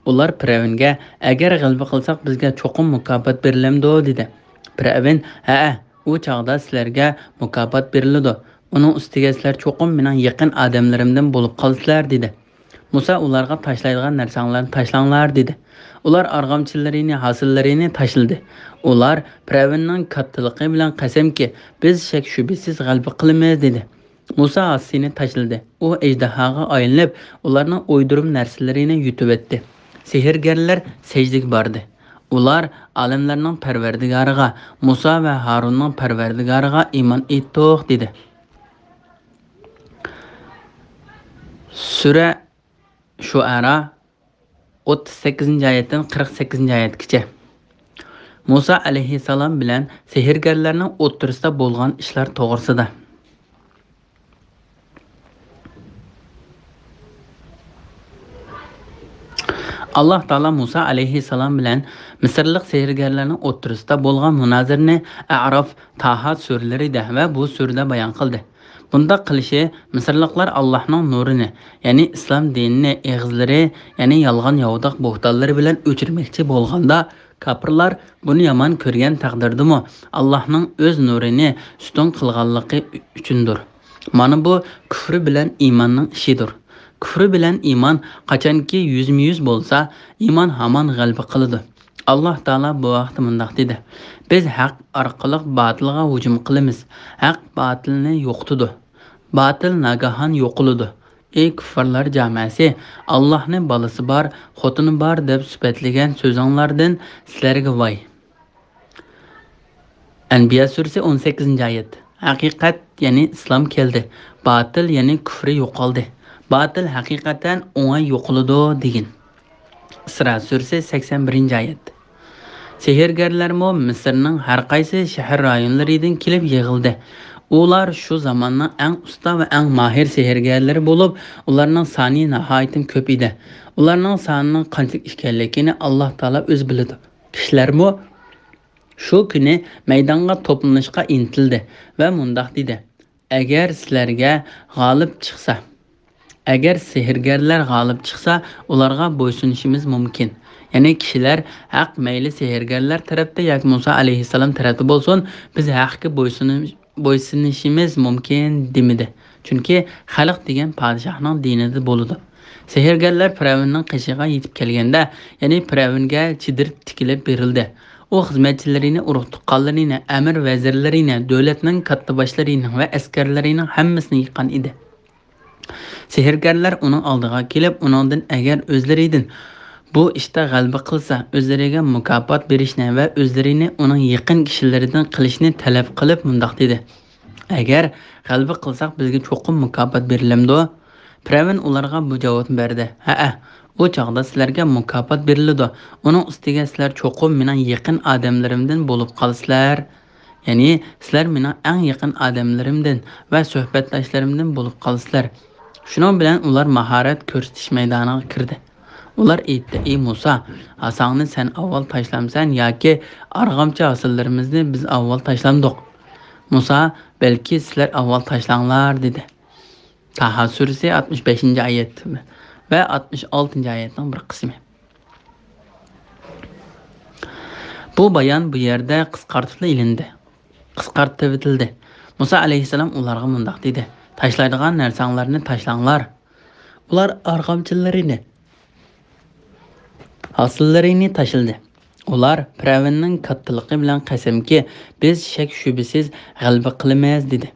ئۇلار پىرئەۋنگە: «ئەگەر غەلىبە قىلساق، بىزگە چوقۇم مۇكاپات بېرىلەمدۇ؟» دېدى. پىرئەۋن: «ھەئە، ئۇ چاغدا سىلەرگە مۇكاپات بېرىلىدۇ. ئۇنىڭ ئۈستىگە سىلەر چوقۇم مېنىڭ يېقىن ئادەملىرىمدىن بولۇپ قالىسىلەر» دېدى. مۇسا ئۇلارغا: «تاشلايدىغان نەرسەڭلارنى تاشلاڭلار» دېدى. ئۇلار ئارغامچىلىرىنى، ھاسىلىرىنى تاشلىدى. ئۇلار پىرئەۋننىڭ كاتتىلىقى بىلەن قەسەمكى، بىز شەك-شۈبھىسىز غەلىبە قىلىمىز دېدى. مۇسا ھاسىسىنى تاشلىدى. ئۇ ئەجدىھاغا ئايلىنىپ، ئۇلارنىڭ ئويدۇرما نەرسىلىرىنى يۇتۇۋەتتى. سېھىرگەرلەر سەجدىگە باردى. ئۇلار ئالەملەرنىڭ پەرۋەردىگارىغا، مۇسا ۋە ھارۇننىڭ پەرۋەردىگارىغا ئىمان ئېيتتۇق دېدى. سۈرە شۇئەرا، ئوتتۇز سەككىزىنچى ئايەتتىن قىرىق سەككىزىنچى ئايەتكىچە. مۇسا ئەلەيھىسسالام بىلەن سېھىرگەرلەرنىڭ ئوتتۇرىسىدا بولغان ئىشلار توغرىسىدا. ئاللاھ تائالا مۇسا ئەلەيھىسسالام بىلەن مىسىرلىق سېھىرگەرلەرنىڭ ئوتتۇرىسىدا بولغان مۇنازىرىنى ئەئراف، تاھا سۈرىلىرىدە ۋە بۇ سۈرىدە بايان قىلدى. بۇنداق قىلىشى مىسىرلىقلار ئاللاھنىڭ نۇرىنى، يەنى ئىسلام دىنىنى ئېغىزلىرى، يەنى يالغان ياۋىداق بوھتانلىرى بىلەن ئۆچۈرمەكچى بولغاندا، كاپىرلار بۇنى يامان كۆرگەن تەقدىردىمۇ، ئاللاھنىڭ ئۆز نۇرىنى ئۈستۈن قىلغانلىقى ئۈچۈندۇر. مانا بۇ كۈفرى بىلەن ئىماننىڭ ئىشىدۇر. كۈفرى بىلەن ئىمان قاچانكى يۈزمۇ يۈز بولسا، ئىمان ھامان غەلىبە قىلىدۇ. ئاللاھ تائالا بۇ ھەقتە مۇنداق دېدى: «بىز ھەق ئارقىلىق باتىلغا ھۇجۇم قىلىمىز. ھەق باتىلنى يوقىتىدۇ. باتىل ناگاھان يوقىلىدۇ.» ئەي كۇففارلار جامەسى، ئاللاھنى بالىسى بار، خوتۇنى بار دەپ سۈپەتلىگەن سۆزۈڭلاردىن سىلەرگە ۋاي! ئەنبىيا سۈرىسى، ئون سەككىزىنچى ئايەت. ھەقىقەت، يەنى ئىسلام كەلدى. باتىل، يەنى كۈفرى يوقالدى. باتىل ھەقىقەتەن ئوڭاي يوقىلىدۇ دېگىن. ئىسرا سۈرىسى، سەكسەن بىرىنچى ئايەت. سېھىرگەرلەرمۇ مىسىرنىڭ ھەر قايسى شەھەر رايونلىرىدىن كېلىپ يىغىلدى. ئۇلار شۇ زاماننىڭ ئەڭ ئۇستا ۋە ئەڭ ماھىر سېھىرگەرلىرى بولۇپ، ئۇلارنىڭ سانى ناھايىتى كۆپ ئىدى. ئۇلارنىڭ سانىنىڭ قانچىلىك ئىكەنلىكىنى ئاللاھ تائالا ئۆزى بىلىدۇ. كىشىلەرمۇ شۇ كۈنى مەيدانغا توپلىنىشقا ئىنتىلدى ۋە مۇنداق دېدى: «ئەگەر سىلەرگە غالىب چىقسا، ئەگەر سېھىرگەرلەر غالىب چىقسا، ئۇلارغا بويسۇنۇشىمىز مۇمكىن. يەنى كىشىلەر ھەق مەيلى سېھىرگەرلەر تەرەپتە ياكى مۇسا ئەلەيھىسسالام تەرەپتە بولسۇن، بىز ھەققە بويسۇنۇش-، بويسۇنۇشىمىز مۇمكىن دېمىدى. چۈنكى خەلق دېگەن پادىشاھنىڭ دىنىدا بولىدۇ. سېھىرگەرلەر پىرئەۋننىڭ قېشىغا يېتىپ كەلگەندە، يەنى پىرئەۋنگە چېدىر تىكىلىپ بېرىلدى. ئۇ خىزمەتچىلىرىنى، ئۇرۇق-تۇغقانلىرىنى، ئەمىر-ۋەزىرلىرىنى، دۆلەتنىڭ كاتتىباشلىرىنىڭ ۋە ئەسكەرلىرىنىڭ ھەممىسىنى يىغقان ئىدى. سېھىرگەرلەر ئۇنىڭ ئالدىغا كېلىپ، ئۇنىڭدىن ئەگەر ئۆزلىرىدىن بۇ ئىشتا غەلىبە قىلسا، ئۆزلىرىگە مۇكاپات بېرىشنى ۋە ئۆزلىرىنى ئۇنىڭ يېقىن كىشىلىرىدىن قىلىشنى تەلەپ قىلىپ مۇنداق دېدى: «ئەگەر غەلىبە قىلساق، بىزگە چوقۇم مۇكاپات بېرىلەمدۇ؟» پىرئەۋن ئۇلارغا بۇ جاۋابنى بەردى: «ھەئە، ئۇ چاغدا سىلەرگە مۇكاپات بېرىلىدۇ. ئۇنىڭ ئۈستىگە سىلەر چوقۇم مېنىڭ يېقىن ئادەملىرىمدىن بولۇپ قالىسىلەر.» يەنى سىلەر مېنىڭ ئەڭ يېقىن ئادەملىرىمدىن ۋە سۆھبەتداشلىرىمدىن بولۇپ قالىسىلەر. شۇنىڭ بىلەن ئۇلار ماھارەت كۆرسىتىش مەيدانىغا كىردى. ئۇلار ئېيتتى: «ئى مۇسا، ھاساڭنى سەن ئاۋۋال تاشلامسەن ياكى ئارغامچا ھاسىللىرىمىزنى بىز ئاۋۋال تاشلامدۇق؟» مۇسا: «بەلكى سىلەر ئاۋۋال تاشلاڭلار» دېدى. تاھا سۈرىسى ئاتمىش بەشىنچى ئايەت ۋە ئاتمىش ئالتىنچى ئايەتنىڭ بىر قىسمى. بۇ بايان بۇ يەردە قىسقارتىپلا ئېلىندى. قىسقارتىۋېتىلدى. مۇسا ئەلەيھىسسالام ئۇلارغا مۇنداق دېدى: «تاشلايدىغان نەرسەڭلارنى تاشلاڭلار.» ئۇلار ئارغامچىلىرىنى، ھاسىللىرىنى تاشلىدى. ئۇلار پىرئەۋننىڭ كاتتىلىقى بىلەن قەسەمكى، «بىز شەك-شۈبھىسىز غەلىبە قىلىمىز» دېدى.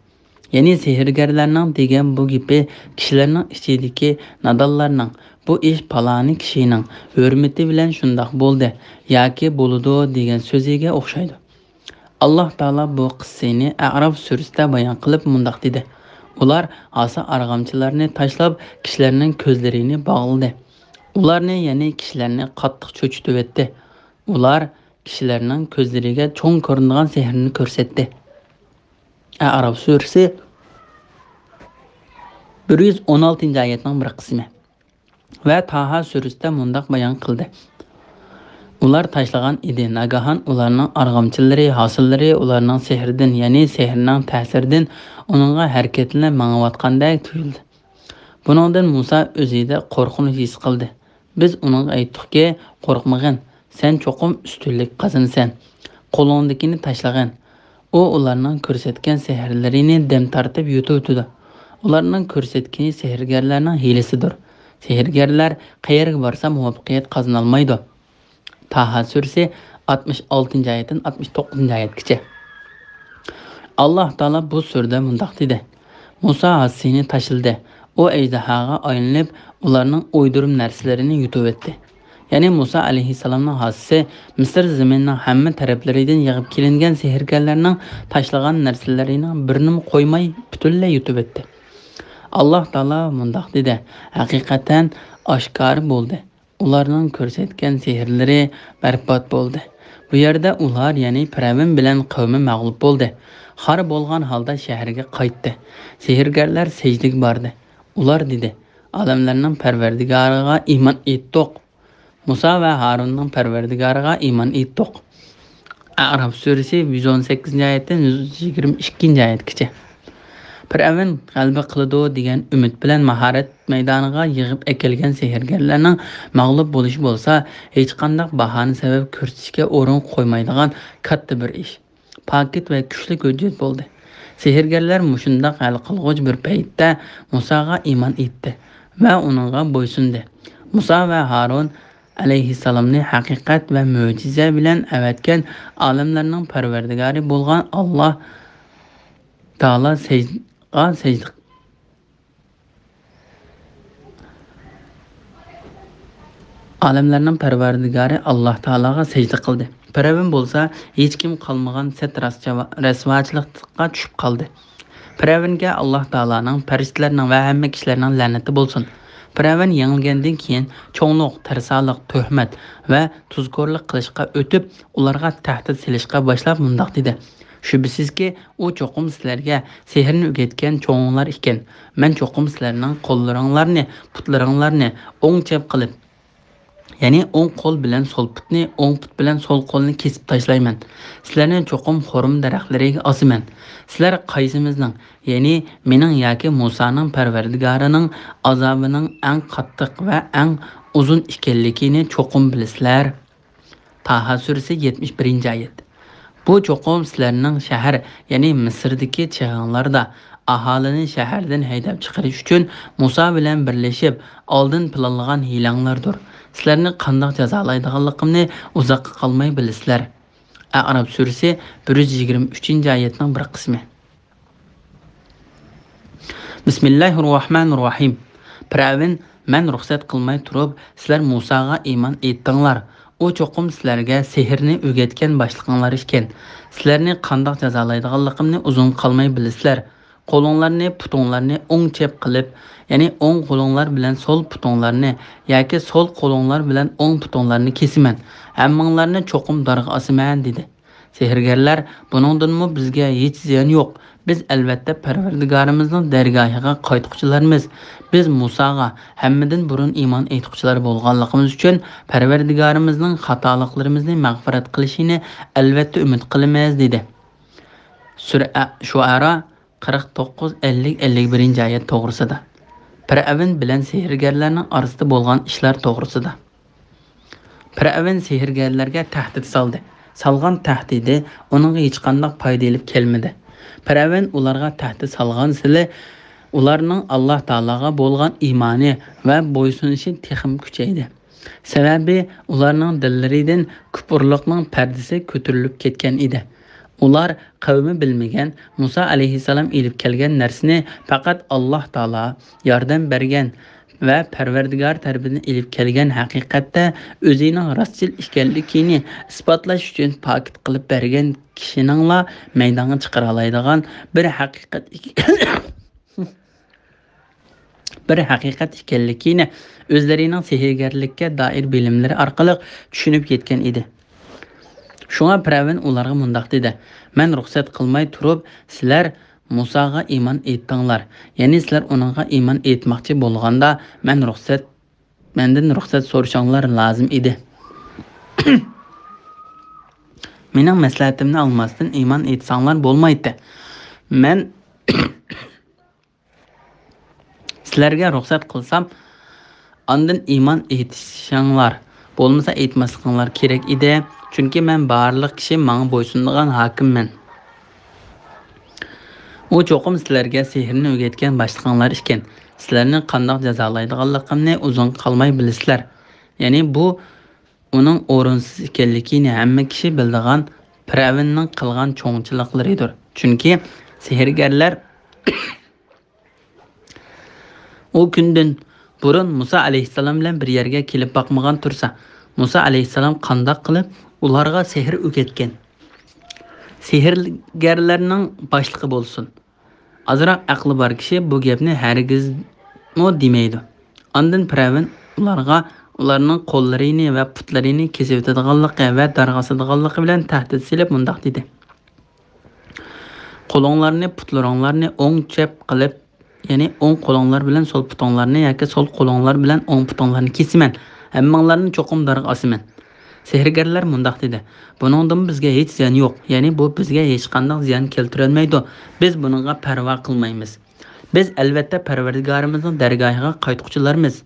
يەنى سېھىرگەرلەرنىڭ دېگەن بۇ گېپى كىشىلەرنىڭ ئىچىدىكى نادانلارنىڭ، «بۇ ئىش پالانى كىشىنىڭ ھۆرمىتى بىلەن شۇنداق بولدى ياكى بولىدۇ» دېگەن سۆزىگە ئوخشايدۇ. ئاللاھ تائالا بۇ قىسسىنى ئەئراف سۈرىسىدە بايان قىلىپ مۇنداق دېدى: «ئۇلار ھاسا ئارغامچىلارنى تاشلاپ، كىشىلەرنىڭ كۆزلىرىنى باغلىدى.» ئۇلارنى، يەنى كىشىلەرنى قاتتىق چۆچۈتۈۋەتتى. ئۇلار كىشىلەرنىڭ كۆزلىرىگە چوڭ كۆرۈنىدىغان سېھىرنى كۆرسەتتى. ئەئراف سۈرىسى بىر يۈز ئون ئالتىنچى ئايەتنىڭ بىر قىسمى. ۋە تاھا سۈرىسىدە مۇنداق بايان قىلدى: «ئۇلار تاشلىغان ئىدى، ناگاھان ئۇلارنىڭ ئارغامچىلىرى، ھاسىللىرى ئۇلارنىڭ سېھرىدىن، يەنى سېھرىنىڭ تەسىرىدىن ئۇنىڭغا ھەرىكەتلىنىپ مېڭىۋاتقاندەك تۇيۇلدى.» بۇنىڭدىن مۇسا ئۆزىدە قورقۇنچ ھېس قىلدى. بىز ئۇنىڭغا ئېيتتۇقكى، «قورقمىغىن، سەن چوقۇم ئۈستۈنلۈك قازىنىسەن. قولۇڭدىكىنى تاشلىغىن.» ئۇ ئۇلارنىڭ كۆرسەتكەن سېھىرلىرىنى دەم تارتىپ يۇتۇۋېتىدۇ. ئۇلارنىڭ كۆرسەتكىنى سېھىرگەرلەرنىڭ ھىيلىسىدۇر. سېھىرگەرلەر قەيەرگە بارسا مۇۋەپپەقىيەت قازىنالمايدۇ. تاھا سۈرىسى ئاتمىش ئالتىنچى ئايەتتىن ئاتمىش توققۇزىنچى ئايەتكىچە. ئاللاھ تائالا بۇ سۈرىدە مۇنداق دېدى: «مۇسا ھاسىسىنى تاشلىدى. ئۇ ئەجدىھاغا ئايلىنىپ، ئۇلارنىڭ ئويدۇرما نەرسىلىرىنى يۇتۇۋەتتى.» يەنى مۇسا ئەلەيھىسسالامنىڭ ھاسىسى مىسىر زېمىنىنىڭ ھەممە تەرەپلىرىدىن يىغىپ كېلىنگەن سېھىرگەرلەرنىڭ تاشلىغان نەرسىلىرىنىڭ بىرىنىمۇ قويماي پۈتۈنلەي يۇتۇۋەتتى. ئاللاھ تائالا مۇنداق دېدى: «ھەقىقەتەن ئاشكارا بولدى. ئۇلارنىڭ كۆرسەتكەن سېھىرلىرى بەربات بولدى. بۇ يەردە ئۇلار، يەنى پىرئەۋن بىلەن قەۋمى مەغلۇپ بولدى. خار بولغان ھالدا شەھەرگە قايتتى. سېھىرگەرلەر سەجدىگە باردى. ئۇلار دېدى: ئالەملەرنىڭ پەرۋەردىگارىغا ئىمان ئېيتتۇق. مۇسا ۋە ھارۇننىڭ پەرۋەردىگارىغا ئىمان ئېيتتۇق.» ئەئراف سۈرىسى يۈز ئون سەككىزىنچى ئايەتتىن يۈز يىگىرمە ئىككىنچى ئايەتكىچە. پىرئەۋن غەلىبە قىلىدۇ دېگەن ئۈمىد بىلەن ماھارەت مەيدانىغا يىغىپ ئەكەلگەن سېھىرگەرلەرنىڭ مەغلۇپ بولۇشى بولسا، ھېچقانداق باھانە سەۋەب كۆرسىتىشكە ئورۇن قويمايدىغان كاتتا بىر ئىش. پاكىت ۋە كۈچلۈك ھۆججەت بولدى. سېھىرگەرلەر مۇشۇنداق ھەل قىلغۇچ بىر پەيتتە مۇساغا ئىمان ئېيتتى ۋە ئۇنىڭغا بويسۇندى. مۇسا ۋە ھارۇن ئەلەيھىسسالامنى ھەقىقەت ۋە مۆجىزە بىلەن ئەۋەتكەن ئالەملەرنىڭ پەرۋەردىگارى بولغان ئاللاھ تائالا سەجدىغا سەجدە ئالەملەرنىڭ پەرۋەردىگارى ئاللاھ تائالاغا سەجدە قىلدى. پىرئەۋن بولسا ھېچكىم قالمىغان سەت رەسۋاچىلىققا چۈشۈپ قالدى. پىرئەۋنگە ئاللاھ تائالانىڭ، پەرىشتىلەرنىڭ ۋە ھەممە كىشىلەرنىڭ لەنىتى بولسۇن. پىرئەۋن يېڭىلگەندىن كېيىن چوڭلۇق، تەرسالىق، تۆھمەت ۋە تۇزكورلۇق قىلىشقا ئۆتۈپ، ئۇلارغا تەھدىت سېلىشقا باشلاپ مۇنداق دېدى: شۈبھىسىزكى، ئۇ چوقۇم سىلەرگە سېھىرنى ئۆگەتكەن چوڭۇڭلار ئىكەن. مەن چوقۇم سىلەرنىڭ قوللىرىڭلارنى، پۇتلىرىڭلارنى ئوڭ چەپ قىلىپ، يەنى ئوڭ قول بىلەن سول پۇتنى، ئوڭ پۇت بىلەن سول قولنى كېسىپ تاشلايمەن. سىلەرنى چوقۇم خورما دەرەخلىرىگە ئاسىمەن. سىلەر قايسىمىزنىڭ، يەنى مېنىڭ ياكى مۇسانىڭ پەرۋەردىگارىنىڭ ئازابىنىڭ ئەڭ قاتتىق ۋە ئەڭ ئۇزۇن ئىكەنلىكىنى چوقۇم بىلىسىلەر. تاھا سۈرىسى، يەتمىش بىرىنچى ئايەت. بۇ چوقۇم سىلەرنىڭ شەھەر، يەنى مىسىردىكى چېغىڭلاردا ئاھالىنى شەھەردىن ھەيدەپ چىقىرىش ئۈچۈن مۇسا بىلەن بىرلىشىپ ئالدىن پىلانلىغان ھىيلەڭلاردۇر. سىلەرنى قانداق جازالايدىغانلىقىمنى ئۇزاققا قالماي بىلىسىلەر. ئەئراپ سۈرىسى، بىر يۈز يىگىرمە ئۈچىنچى ئايەتنىڭ بىر قىسمى. بىسمىللاھىررەھمانىررەھىم. پىرئەۋن، مەن رۇخسەت قىلماي تۇرۇپ، سىلەر مۇساغا ئىمان ئېيتتىڭلار. ئۇ چوقۇم سىلەرگە سېھىرنى ئۆگەتكەن باشلىقىڭلار ئىكەن. سىلەرنى قانداق جازالايدىغانلىقىمنى ئۇزۇن قالماي بىلىسىلەر. قولۇڭلارنى، پۇتۇڭلارنى ئوڭ چەپ قىلىپ، يەنى ئوڭ قولۇڭلار بىلەن سول پۇتۇڭلارنى ياكى سول قولۇڭلار بىلەن ئوڭ پۇتۇڭلارنى كېسىمەن. ھەممىڭلارنى چوقۇم دارغا ئاسىمەن، دېدى. سېھىرگەرلەر، بۇنىڭدىنمۇ بىزگە ھېچ زىيان يوق. بىز ئەلۋەتتە پەرۋەردىگارىمىزنىڭ دەرگاھىغا قايتقۇچىلارمىز. بىز مۇساغا ھەممىدىن بۇرۇن ئىمان ئېيتقۇچىلار بولغانلىقىمىز ئۈچۈن پەرۋەردىگارىمىزنىڭ خاتالىقلىرىمىزنى مەغپىرەت قىلىشىنى ئەلۋەتتە ئۈمىد قىلىمىز، دېدى. سۈرە شۇئەرا، قىرىق توققۇز، ئەللىك، ئەللىك بىرىنچى ئايەت توغرىسىدا. پىرئەۋن بىلەن سېھىرگەرلەرنىڭ ئارىسىدا بولغان ئىشلار توغرىسىدا. پىرئەۋن سېھىرگەرلەرگە تەھدىت سالدى. سالغان تەھدىتى ئۇنىڭغا ھېچقانداق پايدا ئېلىپ كەلمىدى. پىرئەۋن ئۇلارغا تەھدىت سالغانسېرى ئۇلارنىڭ ئاللا تائالاغا بولغان ئىمانى ۋە بويسۇنۇشى تېخىمۇ كۈچەيدى. سەۋەبى، ئۇلارنىڭ دىللىرىدىن كۇپۇرلۇقنىڭ پەردىسى كۆتۈرۈلۈپ كەتكەن ئىدى. ئۇلار قەۋمى بىلمىگەن مۇسا ئەلەيھىسسالام ئېلىپ كەلگەن نەرسىنى پەقەت ئاللا تائالا ياردەم بەرگەن ۋە پەرۋەردىگار تەرىپىدىن ئېلىپ كەلگەن ھەقىقەتتە ئۆزىنىڭ راستچىل ئىكەنلىكىنى ئىسپاتلاش ئۈچۈن پاكىت قىلىپ بەرگەن كىشىنىڭلا مەيدانغا چىقىرالايدىغان بىر ھەقىقەت بىر ھەقىقەت ئىكەنلىكىنى ئۆزلىرىنىڭ سېھىرگەرلىككە دائىر بىلىملىرى ئارقىلىق چۈشىنىپ يەتكەن ئىدى. شۇڭا پىرئەۋن ئۇلارغا مۇنداق دېدى، مەن رۇخسەت قىلماي تۇرۇپ، سىلەر مۇساغا ئىمان ئېيتتىڭلار. يەنى سىلەر ئۇنىڭغا ئىمان ئېيتماقچى بولغاندا، مەن رۇخسەت، مەندىن رۇخسەت سورىشىڭلار لازىم ئىدى. مېنىڭ مەسلىھەتىمنى ئالماستىن ئىمان ئېيتساڭلار بولمايتتى. مەن سىلەرگە رۇخسەت قىلسام، ئاندىن ئىمان ئېيتىشىڭلار، بولمىسا ئېيتماسلىقىڭلار كېرەك ئىدى، چۈنكى مەن بارلىق كىشى ماڭا بويسۇنىدىغان ھاكىممەن. ئۇ چوقۇم سىلەرگە سېھىرنى ئۆگەتكەن باشلىقىڭلار ئىكەن. سىلەرنى قانداق جازالايدىغانلىقىمنى ئۇزۇنغا قالماي بىلىسىلەر. يەنى بۇ ئۇنىڭ ئورۇنسىز ئىكەنلىكىنى ھەممە كىشى بىلىدىغان پىرئەۋننىڭ قىلغان چوڭچىلىقلىرىدۇر. چۈنكى سېھىرگەرلەر ئۇ كۈندىن بۇرۇن مۇسا ئەلەيھىسسالام بىلەن بىر يەرگە كېلىپ باقمىغان تۇرسا، مۇسا ئەلەيھىسسالام قانداق قىلىپ ئۇلارغا سېھىر ئۆگەتكەن؟ سېھىرگەرلەرنىڭ باشلىقى بولسۇن. ئازراق ئەقلى بار كىشى بۇ گەپنى ھەرگىزمۇ دېمەيدۇ. ئاندىن پىرئەۋن ئۇلارغا ئۇلارنىڭ قوللىرىنى ۋە پۇتلىرىنى كېسىۋېتىدىغانلىقى ۋە دارغا ئاسىدىغانلىقى بىلەن تەھدىت سېلىپ مۇنداق دېدى، قولۇڭلارنى، پۇتلىرىڭلارنى ئوڭ چەپ قىلىپ، يەنى ئوڭ قولۇڭلار بىلەن سول پۇتۇڭلارنى ياكى سول قولۇڭلار بىلەن ئوڭ پۇتۇڭلارنى كېسىمەن، ھەممىڭلارنى چوقۇم دارغا ئاسىمەن. سېھىرگەرلەر مۇنداق دېدى، بۇنىڭدىن بىزگە ھېچ زىيان يوق، يەنى بۇ بىزگە ھېچقانداق زىيان كەلتۈرەلمەيدۇ، بىز بۇنىڭغا پەرۋا قىلمايمىز. بىز ئەلۋەتتە پەرۋەردىگارىمىزنىڭ دەرگاھىغا قايتقۇچىلارمىز.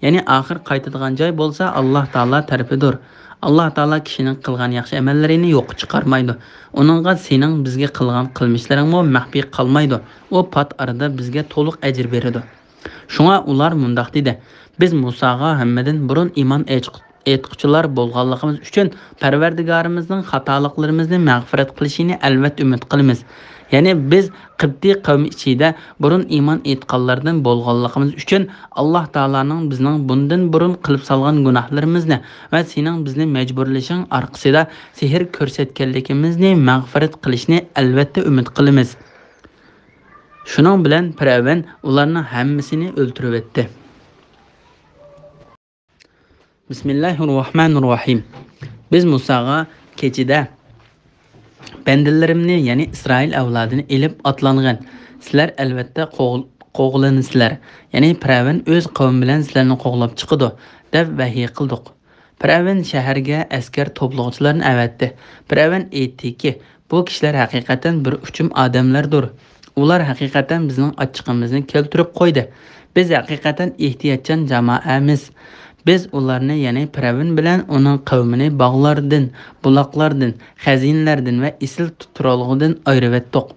يەنى ئاخىر قايتىدىغان جاي بولسا ئاللا تائالا تەرىپىدۇر. ئاللا تائالا كىشىنىڭ قىلغان ياخشى ئەمەللىرىنى يوققا چىقارمايدۇ. ئۇنىڭغا سېنىڭ بىزگە قىلغان قىلمىشلىرىڭمۇ مەخپىي قالمايدۇ. ئۇ پات ئارىدا بىزگە تولۇق ئەجىر بېرىدۇ. شۇڭا ئۇلار مۇنداق دېدى، بىز مۇساغا ھەممىدىن بۇرۇن ئىمان ئېيتقۇچىلار بولغانلىقىمىز ئۈچۈن پەرۋەردىگارىمىزنىڭ خاتالىقلىرىمىزنى مەغپىرەت قىلىشىنى ئەلۋەتتە ئۈمىد قىلىمىز. يەنى بىز قىبتىي قەۋمى ئىچىدە بۇرۇن ئىمان ئېيتقانلاردىن بولغانلىقىمىز ئۈچۈن ئاللا تائالانىڭ بىزنىڭ بۇندىن بۇرۇن قىلىپ سالغان گۇناھلىرىمىزنى ۋە سېنىڭ بىزنى مەجبۇرلىشىڭ ئارقىسىدا سېھىر كۆرسەتكەنلىكىمىزنى مەغپىرەت قىلىشىنى ئەلۋەتتە ئۈمىد قىلىمىز. شۇنىڭ بىلەن پىرئەۋن ئۇلارنىڭ ھەممىسىنى ئۆلتۈرۈۋەتتى. بىسمىللاھىررەھمانىررەھىم. بىز مۇساغا كېچىدە بەندىلىرىمنى، يەنى ئىسرائىل ئەۋلادىنى ئېلىپ ئاتلانغىن. سىلەر ئەلۋەتتە قوغ-، قوغلىنىسىلەر. يەنى پىرئەۋن ئۆز قەۋمى بىلەن سىلەرنى قوغلاپ چىقىدۇ، دەپ ۋەھىي قىلدۇق. پىرئەۋن شەھەرگە ئەسكەر توپلىغۇچىلارنى ئەۋەتتى. پىرئەۋن ئېيتتىكى، بۇ كىشىلەر ھەقىقەتەن بىر ئۇچۇم ئادەملەردۇر. ئۇلار ھەقىقەتەن بىزنىڭ ئاچچىقىمىزنى كەلتۈرۈپ قويدى. بىز ھەقىقەتەن ئېھتىياتچان جامائەمىز. بىز ئۇلارنى، يەنى پىرئەۋن بىلەن ئۇنىڭ قەۋمىنى باغلاردىن، بۇلاقلاردىن، خەزىنىلەردىن ۋە ئېسىل تۇرالغۇدىن ئايرىۋەتتۇق.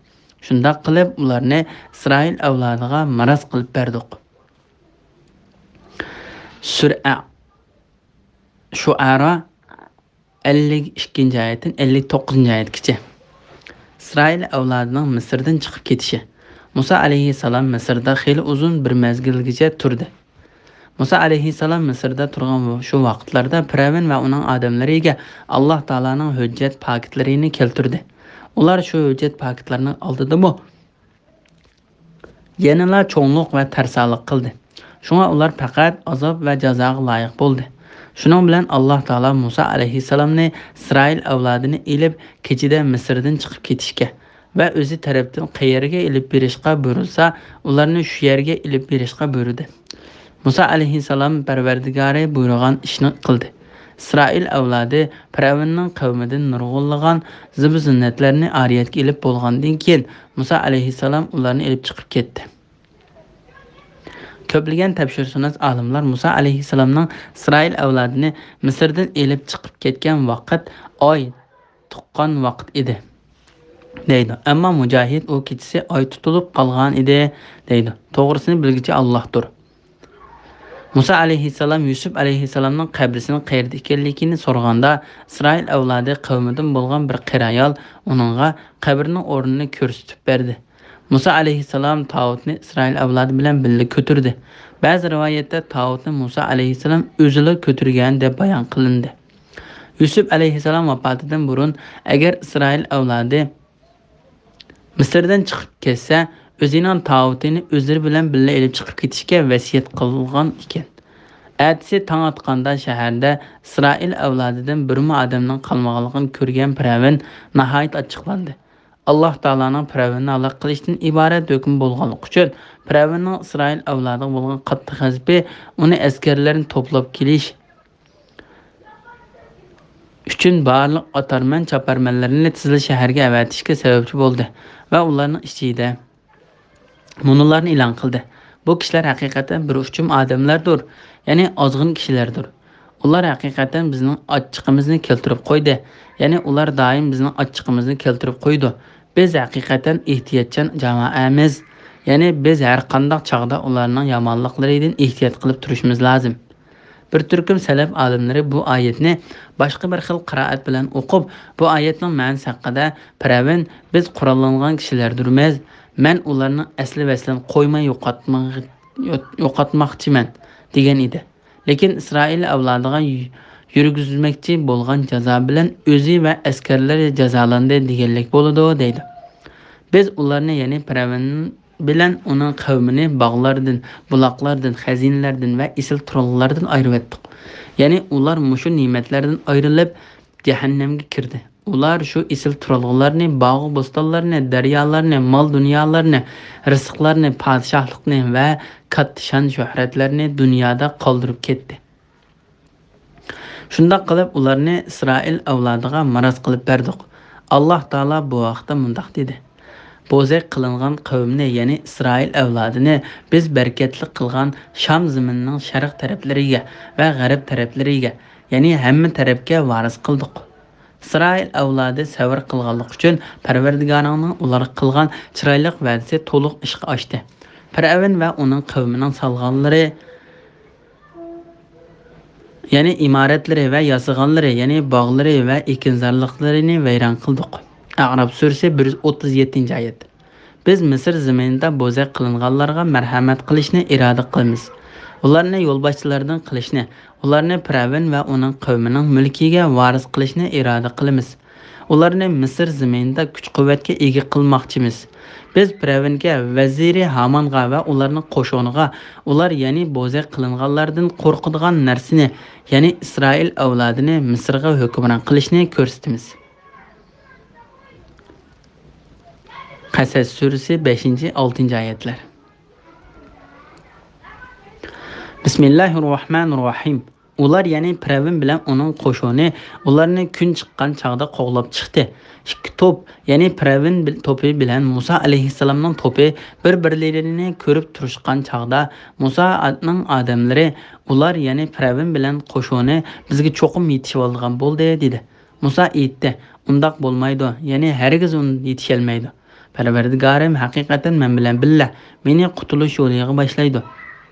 شۇنداق قىلىپ، ئۇلارنى ئىسرائىل ئەۋلادىغا مىراس قىلىپ بەردۇق. سۈرە شۇئەرا ئەللىك ئىككىنچى ئايەتتىن ئەللىك توققۇزىنچى ئايەتكىچە. ئىسرائىل ئەۋلادىنىڭ مىسىردىن چىقىپ كېتىشى. مۇسا ئەلەيھىسسالام مىسىردا خېلى ئۇزۇن بىر مەزگىلگىچە تۇردى. مۇسا ئەلەيھىسسالام مىسىردا تۇرغان شۇ ۋاقىتلاردا پىرئەۋن ۋە ئۇنىڭ ئادەملىرىگە ئاللاھ تائالانىڭ ھۆججەت پاكىتلىرىنى كەلتۈردى. ئۇلار شۇ ھۆججەت پاكىتلىرىنىڭ ئالدىدىمۇ يەنىلا چوڭلۇق ۋە تەرسالىق قىلدى. شۇڭا ئۇلار پەقەت ئازاب ۋە جازاغا لايىق بولدى. شۇنىڭ بىلەن ئاللاھ تائالا مۇسا ئەلەيھىسسالامنى ئىسرائىل ئەۋلادىنى ئېلىپ، كېچىدە مىسىردىن چىقىپ كېتىشكە ۋە ئۆزى تەرەپتىن قەيەرگە ئېلىپ بېرىشقا بۇيرۇلسا، ئۇلارنى شۇ يەرگە ئېلىپ بېرىشقا بۇيرۇدى. مۇسا ئەلەيھىسسالام پەرۋەردىگارى بۇيرۇغان ئىشنى قىلدى. ئىسرائىل ئەۋلادى پىرئەۋننىڭ قەۋمىدىن نۇرغۇنلىغان زىبۇ زىننەتلەرنى ئارىيەتكە ئېلىپ بولغاندىن كېيىن، مۇسا ئەلەيھىسسالام ئۇلارنى ئېلىپ چىقىپ كەتتى. كۆپلىگەن تەپسىرشۇناس ئالىملار مۇسا ئەلەيھىسسالامنىڭ ئىسرائىل ئەۋلادىنى مىسىردىن ئېلىپ چىقىپ كەتكەن ۋاقىت ئاي تۇغقان ۋاقىت ئىدى، دەيدۇ. ئەمما مۇجاھىد ئۇ كېچىسى ئاي تۇتۇلۇپ قالغان ئىدى، دەيدۇ. توغرىسىنى بىلگۈچى ئاللاھتۇر. مۇسا ئەلەيھىسسالام يۈسۈپ ئەلەيھىسسالامنىڭ قەبرىسىنىڭ قەيەردە ئىكەنلىكىنى سورىغاندا، ئىسرائىل ئەۋلادى قەۋمىدىن بولغان بىر قېرى ئايال ئۇنىڭغا قەبرىنىڭ ئورنىنى كۆرسىتىپ بەردى. مۇسا ئەلەيھىسسالام تاۋۇتنى ئىسرائىل ئەۋلادى بىلەن بىللە كۆتۈردى. بەزى رىۋايەتتە تاۋۇتنى مۇسا ئەلەيھىسسالام ئۆزىلا كۆتۈرگەن دەپ بايان قىلىندى. يۈسۈپ ئەلەيھىسسالام ۋاپاتىدىن بۇرۇن، ئەگەر ئىسرائىل ئەۋلادى مىسىردىن چىقىپ كەتسە، ئۆزىنىڭ تاۋۇتىنى ئۆزلىرى بىلەن بىللە ئېلىپ چىقىپ كېتىشكە ۋەسىيەت قىلغان ئىكەن. ئەتىسى تاڭ ئاتقاندا شەھەردە ئىسرائىل ئەۋلادىدىن بىرمۇ ئادەمنىڭ قالمىغانلىقىنى كۆرگەن پىرئەۋن ناھايىتى ئاچچىقلاندى. ئاللاھ تائالانىڭ پىرئەۋننى ھالاك قىلىشتىن ئىبارەت ھۆكمى بولغانلىقى ئۈچۈن، پىرئەۋننىڭ ئىسرائىل ئەۋلادىغا بولغان قاتتىق غەزىپى ئۇنى ئەسكەرلەرنى توپلاپ كېلىش ئۈچۈن بارلىق ئاتارمەن چاپارمەنلىرىنى تېزلا شەھەرگە ئەۋەتىشكە سەۋەبچى بولدى ۋە ئۇلارنىڭ ئىچىدە مۇنۇلارنى ئېلان قىلدى: بۇ كىشىلەر ھەقىقەتەن بىر ئۇچۇم ئادەملەردۇر، يەنى ئازغىن كىشىلەردۇر. ئۇلار ھەقىقەتەن بىزنىڭ ئاچچىقىمىزنى كەلتۈرۈپ قويدى، يەنى ئۇلار دائىم بىزنىڭ ئاچچىقىمىزنى كەلتۈرۈپ قويىدۇ. بىز ھەقىقەتەن ئېھتىياتچان جامائەمىز، يەنى بىز ھەر قانداق چاغدا ئۇلارنىڭ يامانلىقلىرىدىن ئېھتىيات قىلىپ تۇرۇشىمىز لازىم. بىر تۈركۈم سەلەف ئالىملىرى بۇ ئايەتنى باشقا بىر خىل قىرائەت بىلەن ئوقۇپ، بۇ ئايەتنىڭ مەنىسى ھەققىدە، پىرئەۋن، بىز قوراللانغان كىشىلەردۇرمىز، مەن ئۇلارنىڭ ئەسلى ۋەسلىنى قويماي يوقاتماق-، يوقاتماقچىمەن، دېگەن ئىدى. لېكىن ئىسرائىل ئەۋلادىغا يۈ-، يۈرگۈزمەكچى بولغان جازا بىلەن ئۆزى ۋە ئەسكەرلىرى جازالاندى دېگەنلىك بولىدۇ، دەيدۇ. بىز ئۇلارنى، يەنى پىرئەۋن بىلەن ئۇنىڭ قەۋمىنى باغلاردىن، بۇلاقلاردىن، خەزىنىلەردىن ۋە ئېسىل تۇرالغۇلاردىن ئايرىۋەتتۇق. يەنى ئۇلار مۇشۇ نېمەتلەردىن ئايرىلىپ، جەھەننەمگە كىردى. ئۇلار شۇ ئېسىل تۇرالغۇلارنى، باغۇ بوستانلارنى، دەريالارنى، مال دۇنيالارنى، رىزىقلارنى، پادىشاھلىقنى ۋە كاتتا شان شۆھرەتلەرنى دۇنيادا قالدۇرۇپ كەتتى. شۇنداق قىلىپ ئۇلارنى ئىسرائىل ئەۋلادىغا مىراس قىلىپ بەردۇق. ئاللاھ تائالا بۇ ھەقتە مۇنداق دېدى: بوزەك قىلىنغان قەۋمنى، يەنى ئىسرائىل ئەۋلادىنى بىز بەرىكەتلىك قىلغان شام زېمىنىنىڭ شەرق تەرەپلىرىگە ۋە غەرب تەرەپلىرىگە، يەنى ھەممە تەرەپكە ۋارىس قىلدۇق. ئىسرائىل ئەۋلادى سەۋر قىلغانلىقى ئۈچۈن پەرۋەردىگارىڭنىڭ ئۇلارغا قىلغان چىرايلىق ۋەدىسى تولۇق ئىشقا ئاشتى. پىرئەۋن ۋە ئۇنىڭ قەۋمىنىڭ سالغانلىرى، يەنى ئىمارەتلىرى ۋە ياسىغانلىرى، يەنى باغلىرى ۋە ئېكىنزارلىقلىرىنى ۋەيران قىلدۇق. ئەئراف سۈرىسى، بىر يۈز ئوتتۇز يەتتىنچى ئايەت. بىز مىسىر زېمىنىدا بوزەك قىلىنغانلارغا مەرھەمەت قىلىشنى ئىرادە قىلىمىز. ئۇلارنى يولباشچىلاردىن قىلىشنى، ئۇلارنى پىرئەۋن ۋە ئۇنىڭ قەۋمىنىڭ مۈلكىگە ۋارىس قىلىشنى ئىرادە قىلىمىز. ئۇلارنى مىسىر زېمىنىدا كۈچ-قۇۋۋەتكە ئىگە قىلماقچىمىز. بىز پىرئەۋنگە، ۋەزىرى ھامانغا ۋە ئۇلارنىڭ قوشۇنىغا ئۇلار، يەنى بوزەك قىلىنغانلاردىن قورقىدىغان نەرسىنى، يەنى ئىسرائىل ئەۋلادىنى مىسىرغا ھۆكۈمران قىلىشنى كۆرسىتىمىز. قەسەس سۈرىسى، بەشىنچى، ئالتىنچى ئايەتلەر. بىسمىللاھىررەھمانىررەھىم. ئۇلار، يەنى پىرئەۋن بىلەن ئۇنىڭ قوشۇنى ئۇلارنى كۈن چىققان چاغدا قوغلاپ چىقتى. ئىككى توپ، يەنى پىرئەۋن بىل-، توپى بىلەن مۇسا ئەلەيھىسسالامنىڭ توپى بىر-بىرلىرىنى كۆرۈپ تۇرۇشقان چاغدا مۇسانىڭ ئادەملىرى، ئۇلار، يەنى پىرئەۋن بىلەن قوشۇنى بىزگە چوقۇم يېتىشىۋالىدىغان بولدى، دېدى. مۇسا ئېيتتى، ئۇنداق بولمايدۇ، يەنى ھەرگىز ئۇ يېتىشەلمەيدۇ. پەرۋەردىگارىم ھەقىقەتەن مەن بىلەن بىللە، مېنى قۇتۇلۇش يولىغا باشلايدۇ.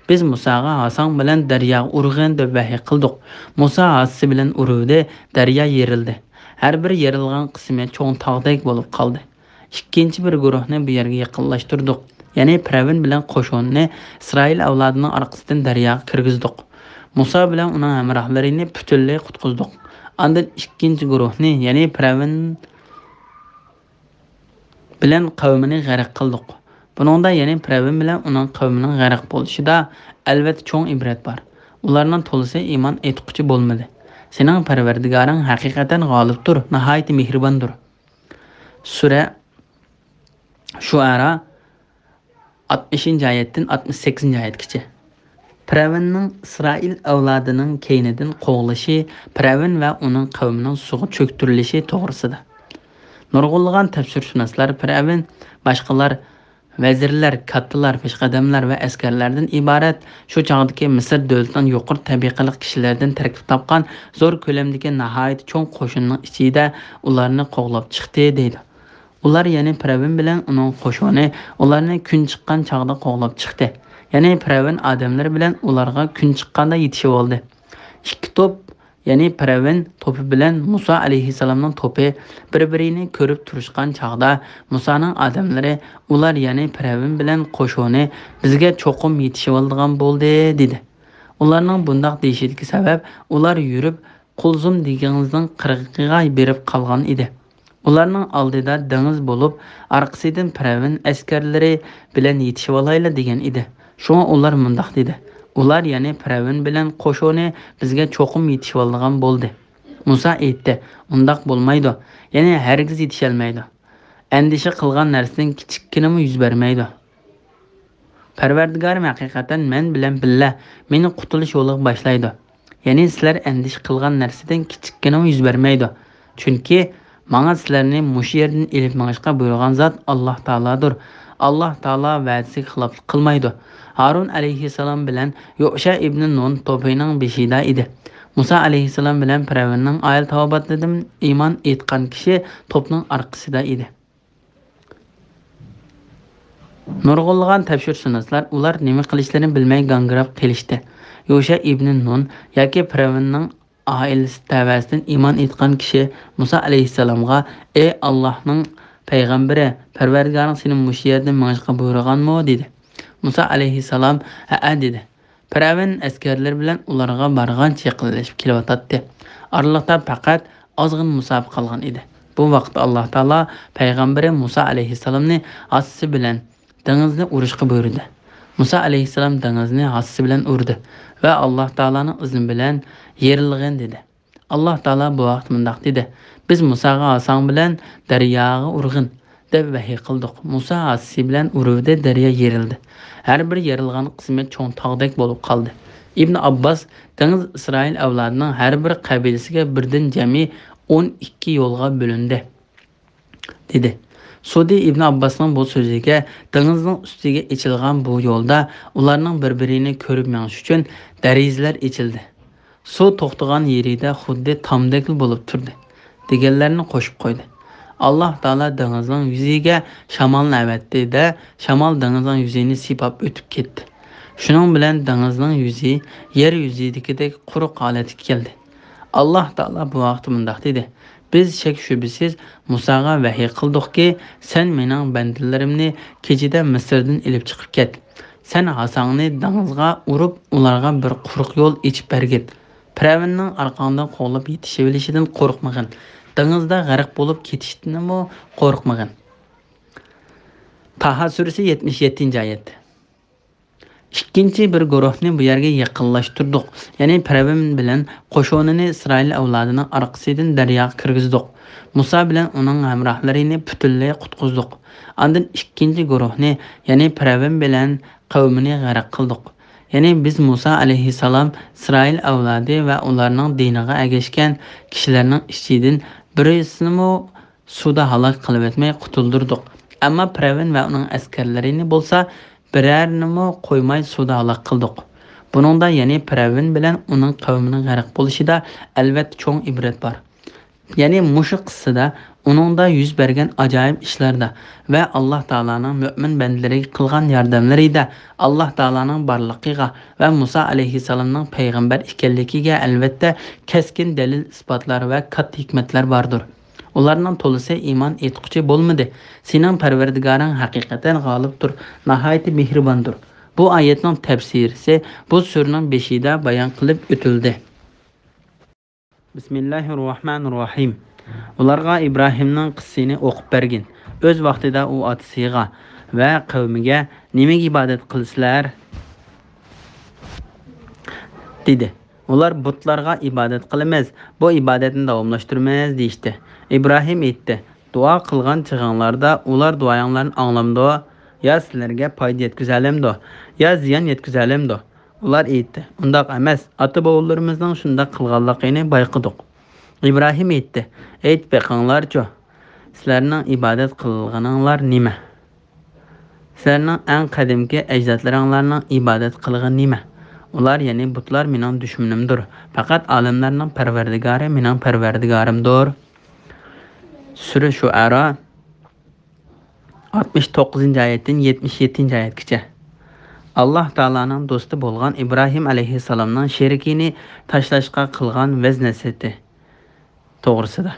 بىز مۇساغا ھاساڭ بىلەن دەرياغا ئۇرغىن دەپ ۋەھىي قىلدۇق. مۇسا ھاسىسى بىلەن ئۇرۇۋىدى، دەريا يېرىلدى. ھەر بىر يېرىلغان قىسمى چوڭ تاغدەك بولۇپ قالدى. ئىككىنچى بىر گۇرۇھنى بۇ يەرگە يېقىنلاشتۇردۇق. يەنى پىرئەۋن بىلەن قوشۇنىنى ئىسرائىل ئەۋلادىنىڭ ئارقىسىدىن دەرياغا كىرگۈزدۇق. مۇسا بىلەن ئۇنىڭ ھەمراھلىرىنى پۈتۈنلەي قۇتقۇزدۇق. ئاندىن ئىككىنچى گۇرۇھنى، يەنى پىرئەۋن بىلەن قەۋمىنى غەرق قىلدۇق. بۇنىڭدا، يەنى پىرئەۋن بىلەن ئۇنىڭ قەۋمىنىڭ غەرق بولۇشىدا، ئەلۋەتتە، چوڭ ئىبرەت بار. ئۇلارنىڭ تولىسى ئىمان ئېيتقۇچى بولمىدى. سېنىڭ پەرۋەردىگارىڭ ھەقىقەتەن غالىبتۇر، ناھايىتى مېھرىباندۇر. سۈرە شۇئەرا، ئاتمىشىنچى ئايەتتىن ئاتمىش سەككىزىنچى ئايەتكىچە. پىرئەۋننىڭ ئىسرائىل ئەۋلادىنىڭ كەينىدىن قوغلىشى، پىرئەۋن ۋە ئۇنىڭ قەۋمىنىڭ سۇغا چۆكتۈرۈلۈشى توغرىسىدا. نۇرغۇنلىغان تەپسىرشۇناسلار پىرئەۋن، باشقىلار، ۋەزىرلەر، كاتتىلار، پېشقەدەملەر ۋە ئەسكەرلەردىن ئىبارەت شۇ چاغدىكى مىسىر دۆلىتىنىڭ يۇقىرى تەبىقىلىق كىشىلەردىن تەركىب تاپقان زور كۆلەمدىكى ناھايىتى چوڭ قوشۇننىڭ ئىچىدە ئۇلارنى قوغلاپ چىقتى، دەيدۇ. ئۇلار، يەنى پىرئەۋن بىلەن ئۇنىڭ قوشۇنى ئۇلارنى كۈن چىققان چاغدا قوغلاپ چىقتى. يەنى پىرئەۋن ئادەملىرى بىلەن ئۇلارغا كۈن چىققاندا يېتىشىۋالدى. ئىككى توپ، يەنى پىرئەۋن توپى بىلەن مۇسا ئەلەيھىسسالامنىڭ توپى بىر-بىرىنى كۆرۈپ تۇرۇشقان چاغدا، مۇسانىڭ ئادەملىرى، ئۇلار، يەنى پىرئەۋن بىلەن قوشۇنى بىزگە چوقۇم يېتىشىۋالىدىغان بولدى، دېدى. ئۇلارنىڭ بۇنداق دېيىشىدىكى سەۋەب، ئۇلار يۈرۈپ، قۇلزۇم دېڭىزنىڭ قىرغىقىغا بېرىپ قالغان ئىدى. ئۇلارنىڭ ئالدىدا دېڭىز بولۇپ، ئارقىسىدىن پىرئەۋن ئەسكەرلىرى بىلەن يېتىشىۋالايلى دېگەن ئىدى. شۇڭا ئۇلار مۇنداق دېدى، ئۇلار، يەنى پىرئەۋن بىلەن قوشۇنى بىزگە چوقۇم يېتىشىۋالىدىغان بولدى. مۇسا ئېيتتى، ئۇنداق بولمايدۇ، يەنى ھەرگىز يېتىشەلمەيدۇ. ئەندىشە قىلغان نەرسىدىن كىچىككىنىمۇ يۈز بەرمەيدۇ. پەرۋەردىگارىم ھەقىقەتەن مەن بىلەن بىللە، مېنى قۇتۇلۇش يولىغا باشلايدۇ. يەنى سىلەر ئەندىشە قىلغان نەرسىدىن كىچىككىنىمۇ يۈز بەرمەيدۇ. چۈنكى ماڭا سىلەرنى مۇشۇ يەردىن ئېلىپ مېڭىشقا بۇيرۇغان زات ئاللاھ تائالادۇر. ئاللاھ تائالا ۋەدىسىگە خىلاپلىق قىلمايدۇ. ھارۇن ئەلەيھىسسالام بىلەن يۇشە ئىبنى نۇن توپىنىڭ بېشىدا ئىدى. مۇسا ئەلەيھىسسالام بىلەن پىرئەۋننىڭ ئائىلە تاۋابىئاتىدىن ئىمان ئېيتقان كىشى توپنىڭ ئارقىسىدا ئىدى. نۇرغۇنلىغان تەپسىرشۇناسلار ئۇلار نېمە قىلىشلىرىنى بىلمەي گاڭگىراپ قېلىشتى. يۇشە ئىبنى نۇن ياكى پىرئەۋننىڭ ئائىلىسى تەۋەسىدىن ئىمان ئېيتقان كىشى مۇسا ئەلەيھىسسالامغا، ئەي ئاللاھنىڭ پەيغەمبىرى، پەرۋەردىگارىڭ سېنى مۇشۇ يەردىن مېڭىشقا بۇيرۇغانمۇ؟ دېدى. مۇسا ئەلەيھىسسالام، ھەئە، دېدى. پىرئەۋن ئەسكەرلىرى بىلەن ئۇلارغا بارغانچە يېقىنلىشىپ كېلىۋاتاتتى. ئارىلىقتا پەقەت ئازغىنە مۇساپە قالغان ئىدى. بۇ ۋاقىتتا ئاللاھ تائالا پەيغەمبىرى مۇسا ئەلەيھىسسالامنى ھاسىسى بىلەن دېڭىزنى ئۇرۇشقا بۇيرۇدى. مۇسا ئەلەيھىسسالام دېڭىزنى ھاسىسى بىلەن ئۇردى ۋە ئاللاھ تائالانىڭ ئىزنى بىلەن يېرىلغىن دېدى. ئاللاھ تائالا بۇ ۋاقىتتا مۇنداق دېدى، بىز مۇساغا ھاساڭ بىلەن دەرياغا ئۇرغىن دەپ ۋەھىي قىلدۇق. مۇسا ھاسىسى بىلەن ئۇرۇۋىدى، دەريا يېرىلدى. ھەر بىر يېرىلغان قىسمى چوڭ تاغدەك بولۇپ قالدى. ئىبن ئابباس، دېڭىز ئىسرائىل ئەۋلادىنىڭ ھەر بىر قەبىلىسىگە بىردىن جەمئىي ئون ئىككى يولغا بۆلۈندى، دېدى. سۇدى ئىبن ئابباسنىڭ بۇ سۆزىگە، دېڭىزنىڭ ئۈستىگە ئېچىلغان بۇ يولدا ئۇلارنىڭ بىر-بىرىنى كۆرۈپ مېڭىش ئۈچۈن دېرىزىلەر ئېچىلدى. سۇ توختىغان يېرىدە خۇددى تامدەكلا بولۇپ تۇردى، دېگەنلەرنى قوشۇپ قويدى. ئاللاھ تائالا دېڭىزنىڭ يۈزىگە شامالنى ئەۋەتتى-دە، شامال دېڭىزنىڭ يۈزىنى سىيپاپ ئۆتۈپ كەتتى. شۇنىڭ بىلەن دېڭىزنىڭ يۈزى يەر يۈزىدىكىدەك قۇرۇق ھالەتكە كەلدى. ئاللاھ تائالا بۇ ھەقتە مۇنداق دېدى، بىز شەك-شۈبھىسىز مۇساغا ۋەھىي قىلدۇقكى، سەن مېنىڭ بەندىلىرىمنى كېچىدە مىسىردىن ئېلىپ چىقىپ كەت. سەن ھاساڭنى دېڭىزغا ئۇرۇپ، ئۇلارغا بىر قۇرۇق يول ئېچىپ بەرگىن. پىرئەۋننىڭ ئارقاڭدىن قوغلاپ يېتىشىۋېلىشىدىن قورقمىغىن. دېڭىزدا غەرق بولۇپ كېتىشتىنمۇ قورقمىغىن. تاھا سۈرىسى، يەتمىش يەتتىنچى ئايەت. ئىككىنچى بىر گۇرۇھنى بۇ يەرگە يېقىنلاشتۇردۇق، يەنى پىرئەۋن بىلەن قوشۇنىنى ئىسرائىل ئەۋلادىنىڭ ئارقىسىدىن دەرياغا كىرگۈزدۇق. مۇسا بىلەن ئۇنىڭ ھەمراھلىرىنى پۈتۈنلەي قۇتقۇزدۇق. ئاندىن ئىككىنچى گۇرۇھنى، يەنى پىرئەۋن بىلەن قەۋمىنى غەرق قىلدۇق. يەنى بىز مۇسا ئەلەيھىسسالام ئىسرائىل ئەۋلادى ۋە ئۇلارنىڭ دىنىغا ئەگەشكەن كىشىلەرنىڭ ئىچىدىن بىرسىنىمۇ سۇدا ھالاك قىلىۋەتمەي قۇتۇلدۇردۇق. ئەمما پىرئەۋن ۋە ئۇنىڭ ئەسكەرلىرىنى بولسا بىرەرىنىمۇ قويماي سۇدا ھالاك قىلدۇق. بۇنىڭدا يەنى پىرئەۋن بىلەن ئۇنىڭ قەۋمىنىڭ غەرق بولۇشىدا ئەلۋەتتە چوڭ ئىبرەت بار. يەنى مۇشۇ قىسسىدا ئۇنىڭدا يۈز بەرگەن ئاجايىپ ئىشلاردا ۋە ئاللاھ تائالانىڭ مۆمىن بەندىلىرىگە قىلغان ياردەملىرىدە ئاللاھ تائالانىڭ بارلىقىغا ۋە مۇسا ئەلەيھىسسالامنىڭ پەيغەمبەر ئىكەنلىكىگە ئەلۋەتتە كەسكىن دەلىل-ئىسپاتلار ۋە كاتتا ھېكمەتلەر باردۇر. ئۇلارنىڭ تولىسى ئىمان ئېيتقۇچى بولمىدى. سېنىڭ پەرۋەردىگارىڭ ھەقىقەتەن غالىبتۇر، ناھايىتى مېھرىباندۇر. بۇ ئايەتنىڭ تەپسىرى بۇ سۈرىنىڭ بېشىدا بايان قىلىپ ئۆتۈلدى. بىسمىللاھىررەھمانىررەھىم. ئۇلارغا ئىبراھىمنىڭ قىسسىسىنى ئوقۇپ بەرگىن. ئۆز ۋاقتىدا ئۇ ئاتىسىغا ۋە قەۋمىگە نېمىگە ئىبادەت قىلىسىلەر؟ دېدى. ئۇلار بۇتلارغا ئىبادەت قىلىمىز، بۇ ئىبادەتنى داۋاملاشتۇرىمىز دېيىشتى. ئىبراھىم ئېيتتى، دۇئا قىلغان چېغىڭلاردا ئۇلار دۇئايىڭلارنى ئاڭلامدۇ؟ يا سىلەرگە پايدا يەتكۈزەلەمدۇ؟ يا زىيان يەتكۈزەلەمدۇ؟ ئۇلار ئېيتتى، ئۇنداق ئەمەس، ئاتا-بوۋىلىرىمىزنىڭ شۇنداق قىلغانلىقىنى بايقىدۇق. ئىبراھىم ئېيتتى، ئېيتىپ بېقىڭلارچۇ، سىلەرنىڭ ئىبادەت قىلغىنىڭلار نېمە؟ سىلەرنىڭ ئەڭ قەدىمكى ئەجدادلىرىڭلارنىڭ ئىبادەت قىلغىنى نېمە؟ ئۇلار، يەنى بۇتلار مېنىڭ دۈشمىنىمدۇر. پەقەت ئالەملەرنىڭ پەرۋەردىگارى مېنىڭ پەرۋەردىگارىمدۇر. سۈرە شۇئەرا، ئاتمىش توققۇزىنچى ئايەتتىن يەتمىش يەتتىنچى ئايەتكىچە. ئاللاھ تائالانىڭ دوستى بولغان ئىبراھىم ئەلەيھىسسالامنىڭ شېرىكىنى تاشلاشقا قىلغان ۋەز-نەسىھىتى توغرىسىدا.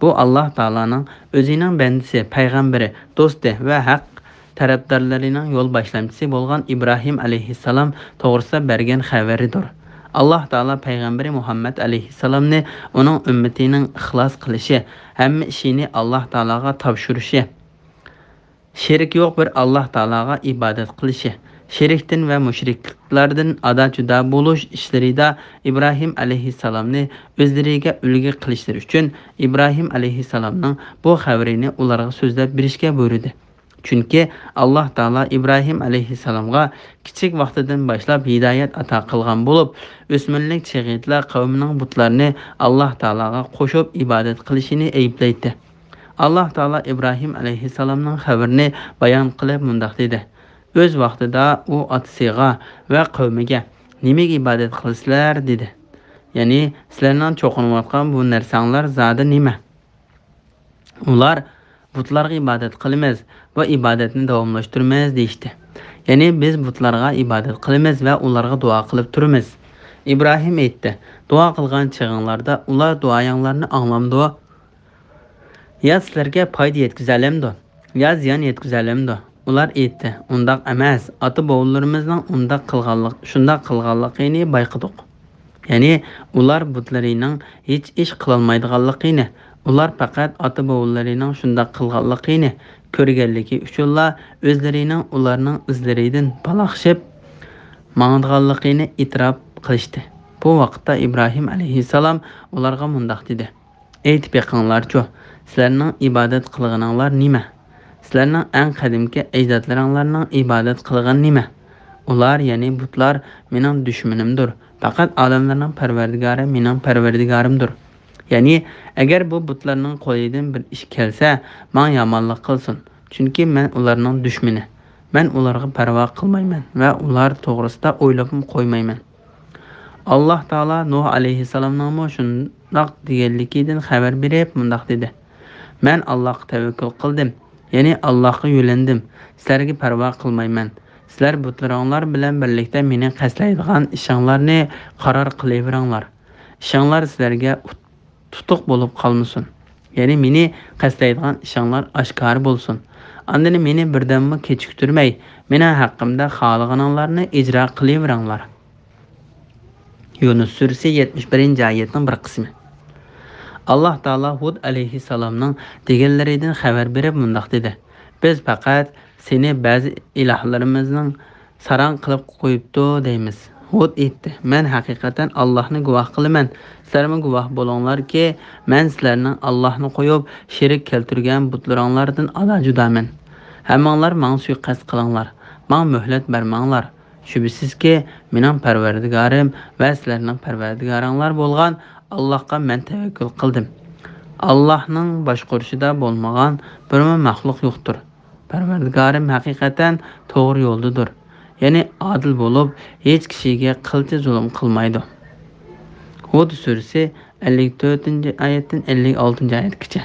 بۇ ئاللاھ تائالانىڭ ئۆزىنىڭ بەندىسى، پەيغەمبىرى، دوستى ۋە ھەق تەرەپدارلىرىنىڭ يول باشلامچىسى بولغان ئىبراھىم ئەلەيھىسسالام توغرىسىدا بەرگەن خەۋىرىدۇر. ئاللاھ تائالا پەيغەمبىرى مۇھەممەد ئەلەيھىسسالامنى ئۇنىڭ ئۈممىتىنىڭ ئىخلاس قىلىشى، ھەممە ئىشىنى ئاللاھ تائالاغا تاپشۇرۇشى، شېرىكى يوق بىر ئاللاھ تائالاغا ئىبادەت قىلىشى، شېرىكتىن ۋە مۇشرىكلاردىن ئادا-جۇدا بولۇش ئىشلىرىدا ئىبراھىم ئەلەيھىسسالامنى ئۆزلىرىگە ئۈلگە قىلىشلىرى ئۈچۈن ئىبراھىم ئەلەيھىسسالامنىڭ بۇ خەۋىرىنى ئۇلارغا سۆزلەپ بېرىشكە بۇيرۇدى. چۈنكى ئاللاھ تائالا ئىبراھىم ئەلەيھىسسالامغا كىچىك ۋاقتىدىن باشلاپ ھىدايەت ئاتا قىلغان بولۇپ، ئۆسمۈرلۈك چېغىدىلا قەۋمىنىڭ بۇتلارنى ئاللاھ تائالاغا قوشۇپ ئىبادەت قىلىشىنى ئەيىبلەيتتى. ئاللاھ تائالا ئىبراھىم ئەلەيھىسسالامنىڭ خەۋىرىنى بايان قىلىپ مۇنداق دېدى، ئۆز ۋاقتىدا ئۇ ئاتىسىغا ۋە قەۋمىگە نېمىگە ئىبادەت قىلىسىلەر؟ دېدى. يەنى سىلەرنىڭ چوقۇنۇۋاتقان بۇ نەرسەڭلار زادى نېمە؟ ئۇلار بۇتلارغا ئىبادەت قىلىمىز، بۇ ئىبادەتنى داۋاملاشتۇرىمىز دېيىشتى. يەنى بىز بۇتلارغا ئىبادەت قىلىمىز ۋە ئۇلارغا دۇئا قىلىپ تۇرىمىز. ئىبراھىم ئېيتتى، دۇئا قىلغان چېغىڭلاردا ئۇلار دۇئايىڭلارنى ئاڭلامدۇ؟ يا سىلەرگە پايدا يەتكۈزەلەمدۇ؟ يا زىيان يەتكۈزەلەمدۇ؟ ئۇلار ئېيتتى، ئۇنداق ئەمەس، ئاتا-بوۋىلىرىمىزنىڭ ئۇنداق قىلغانلىق-، شۇنداق قىلغانلىقىنى بايقىدۇق. يەنى ئۇلار بۇتلىرىنىڭ ھېچ ئىش قىلالمايدىغانلىقىنى، ئۇلار پەقەت ئاتا-بوۋىلىرىنىڭ شۇنداق قىلغانلىقىنى كۆرگەنلىكى ئۈچۈنلا ئۆزلىرىنىڭ ئۇلارنىڭ ئىزلىرىدىن پالاقشىپ ماڭىدىغانلىقىنى ئېتىراپ قىلىشتى. بۇ ۋاقىتتا ئىبراھىم ئەلەيھىسسالام ئۇلارغا مۇنداق دېدى. ئېيتىپ بېقىڭلارچۇ، سىلەرنىڭ ئىبادەت قىلغىنىڭلار نېمە؟ سىلەرنىڭ ئەڭ قەدىمكى ئەجدادلىرىڭلارنىڭ ئىبادەت قىلغىنى نېمە؟ ئۇلار، يەنى بۇتلار، مېنىڭ دۈشمىنىمدۇر. پەقەت ئالەملەرنىڭ پەرۋەردىگارى مېنىڭ پەرۋەردىگارىمدۇر. يەنى، ئەگەر بۇ بۇتلارنىڭ قولىدىن بىر ئىش كەلسە، ماڭا يامانلىق قىلسۇن. چۈنكى مەن ئۇلارنىڭ دۈشمىنى. مەن ئۇلارغا پەرۋا قىلمايمەن ۋە ئۇلار توغرىسىدا ئويلاپمۇ قويمايمەن. ئاللاھ تائالا نۇھ ئەلەيھىسسالامنىڭمۇ شۇنداق دېگەنلىكىدىن خەۋەر بېرىپ مۇنداق دېدى، مەن ئاللاھقا تەۋەككۈل قىلدىم، يەنى ئاللاھقا يۆلەندىم، سىلەرگە پەرۋا قىلمايمەن. سىلەر بۇتلىرىڭلار بىلەن بىرلىكتە مېنى قەستلەيدىغان ئىشىڭلارنى قارار قىلىۋېرىڭلار. ئىشىڭلار سىلەرگە ئۇت-، تۇتۇق بولۇپ قالمىسۇن. يەنى مېنى قەستلەيدىغان ئىشىڭلار ئاشكارا بولسۇن. ئاندىن مېنى بىردەممۇ كېچىكتۈرمەي، مېنىڭ ھەققىمدە خالىغىنىڭلارنى ئىجرا قىلىۋېرىڭلار. يۇنۇس سۈرىسى يەتمىش بىرىنچى ئايەتنىڭ بىر قىسمى. ئاللاھ تائالا ھۇد ئەلەيھىسسالامنىڭ دېگەنلىرىدىن خەۋەر بېرىپ مۇنداق دېدى، بىز پەقەت سېنى بەزى ئىلاھلىرىمىزنىڭ ساراڭ قىلىپ قويۇپتۇ دەيمىز. ھۇد ئېيتتى، مەن ھەقىقەتەن ئاللاھنى گۇۋاھ قىلىمەن، سىلەرمۇ گۇۋاھ بولۇڭلاركى، مەن سىلەرنىڭ ئاللاھنى قويۇپ شېرىك كەلتۈرگەن بۇتلىرىڭلاردىن ئالا جۇدامەن. ھەممىڭلار ماڭا سۇيىقەست قىلىڭلار، ماڭا مۆھلەت بەرمەڭلار. شۈبھىسىزكى، مېنىڭ پەرۋەردىگارىم ۋە سىلەرنىڭ پەرۋەردىگارىڭلار بولغان ئاللاھقا مەن تەۋەككۈل قىلدىم. ئاللاھنىڭ باشقۇرۇشىدا بولمىغان بىرمۇ مەخلۇق يوقتۇر. پەرۋەردىگارىم ھەقىقەتەن توغرا يولدىدۇر. يەنى ئادىل بولۇپ، ھېچ كىشىگە قىلچە زۇلۇم قىلمايدۇ. ھۇد سۈرىسى، ئەللىك تۆتىنچى ئايەتتىن ئەللىك ئالتىنچى ئايەتكىچە.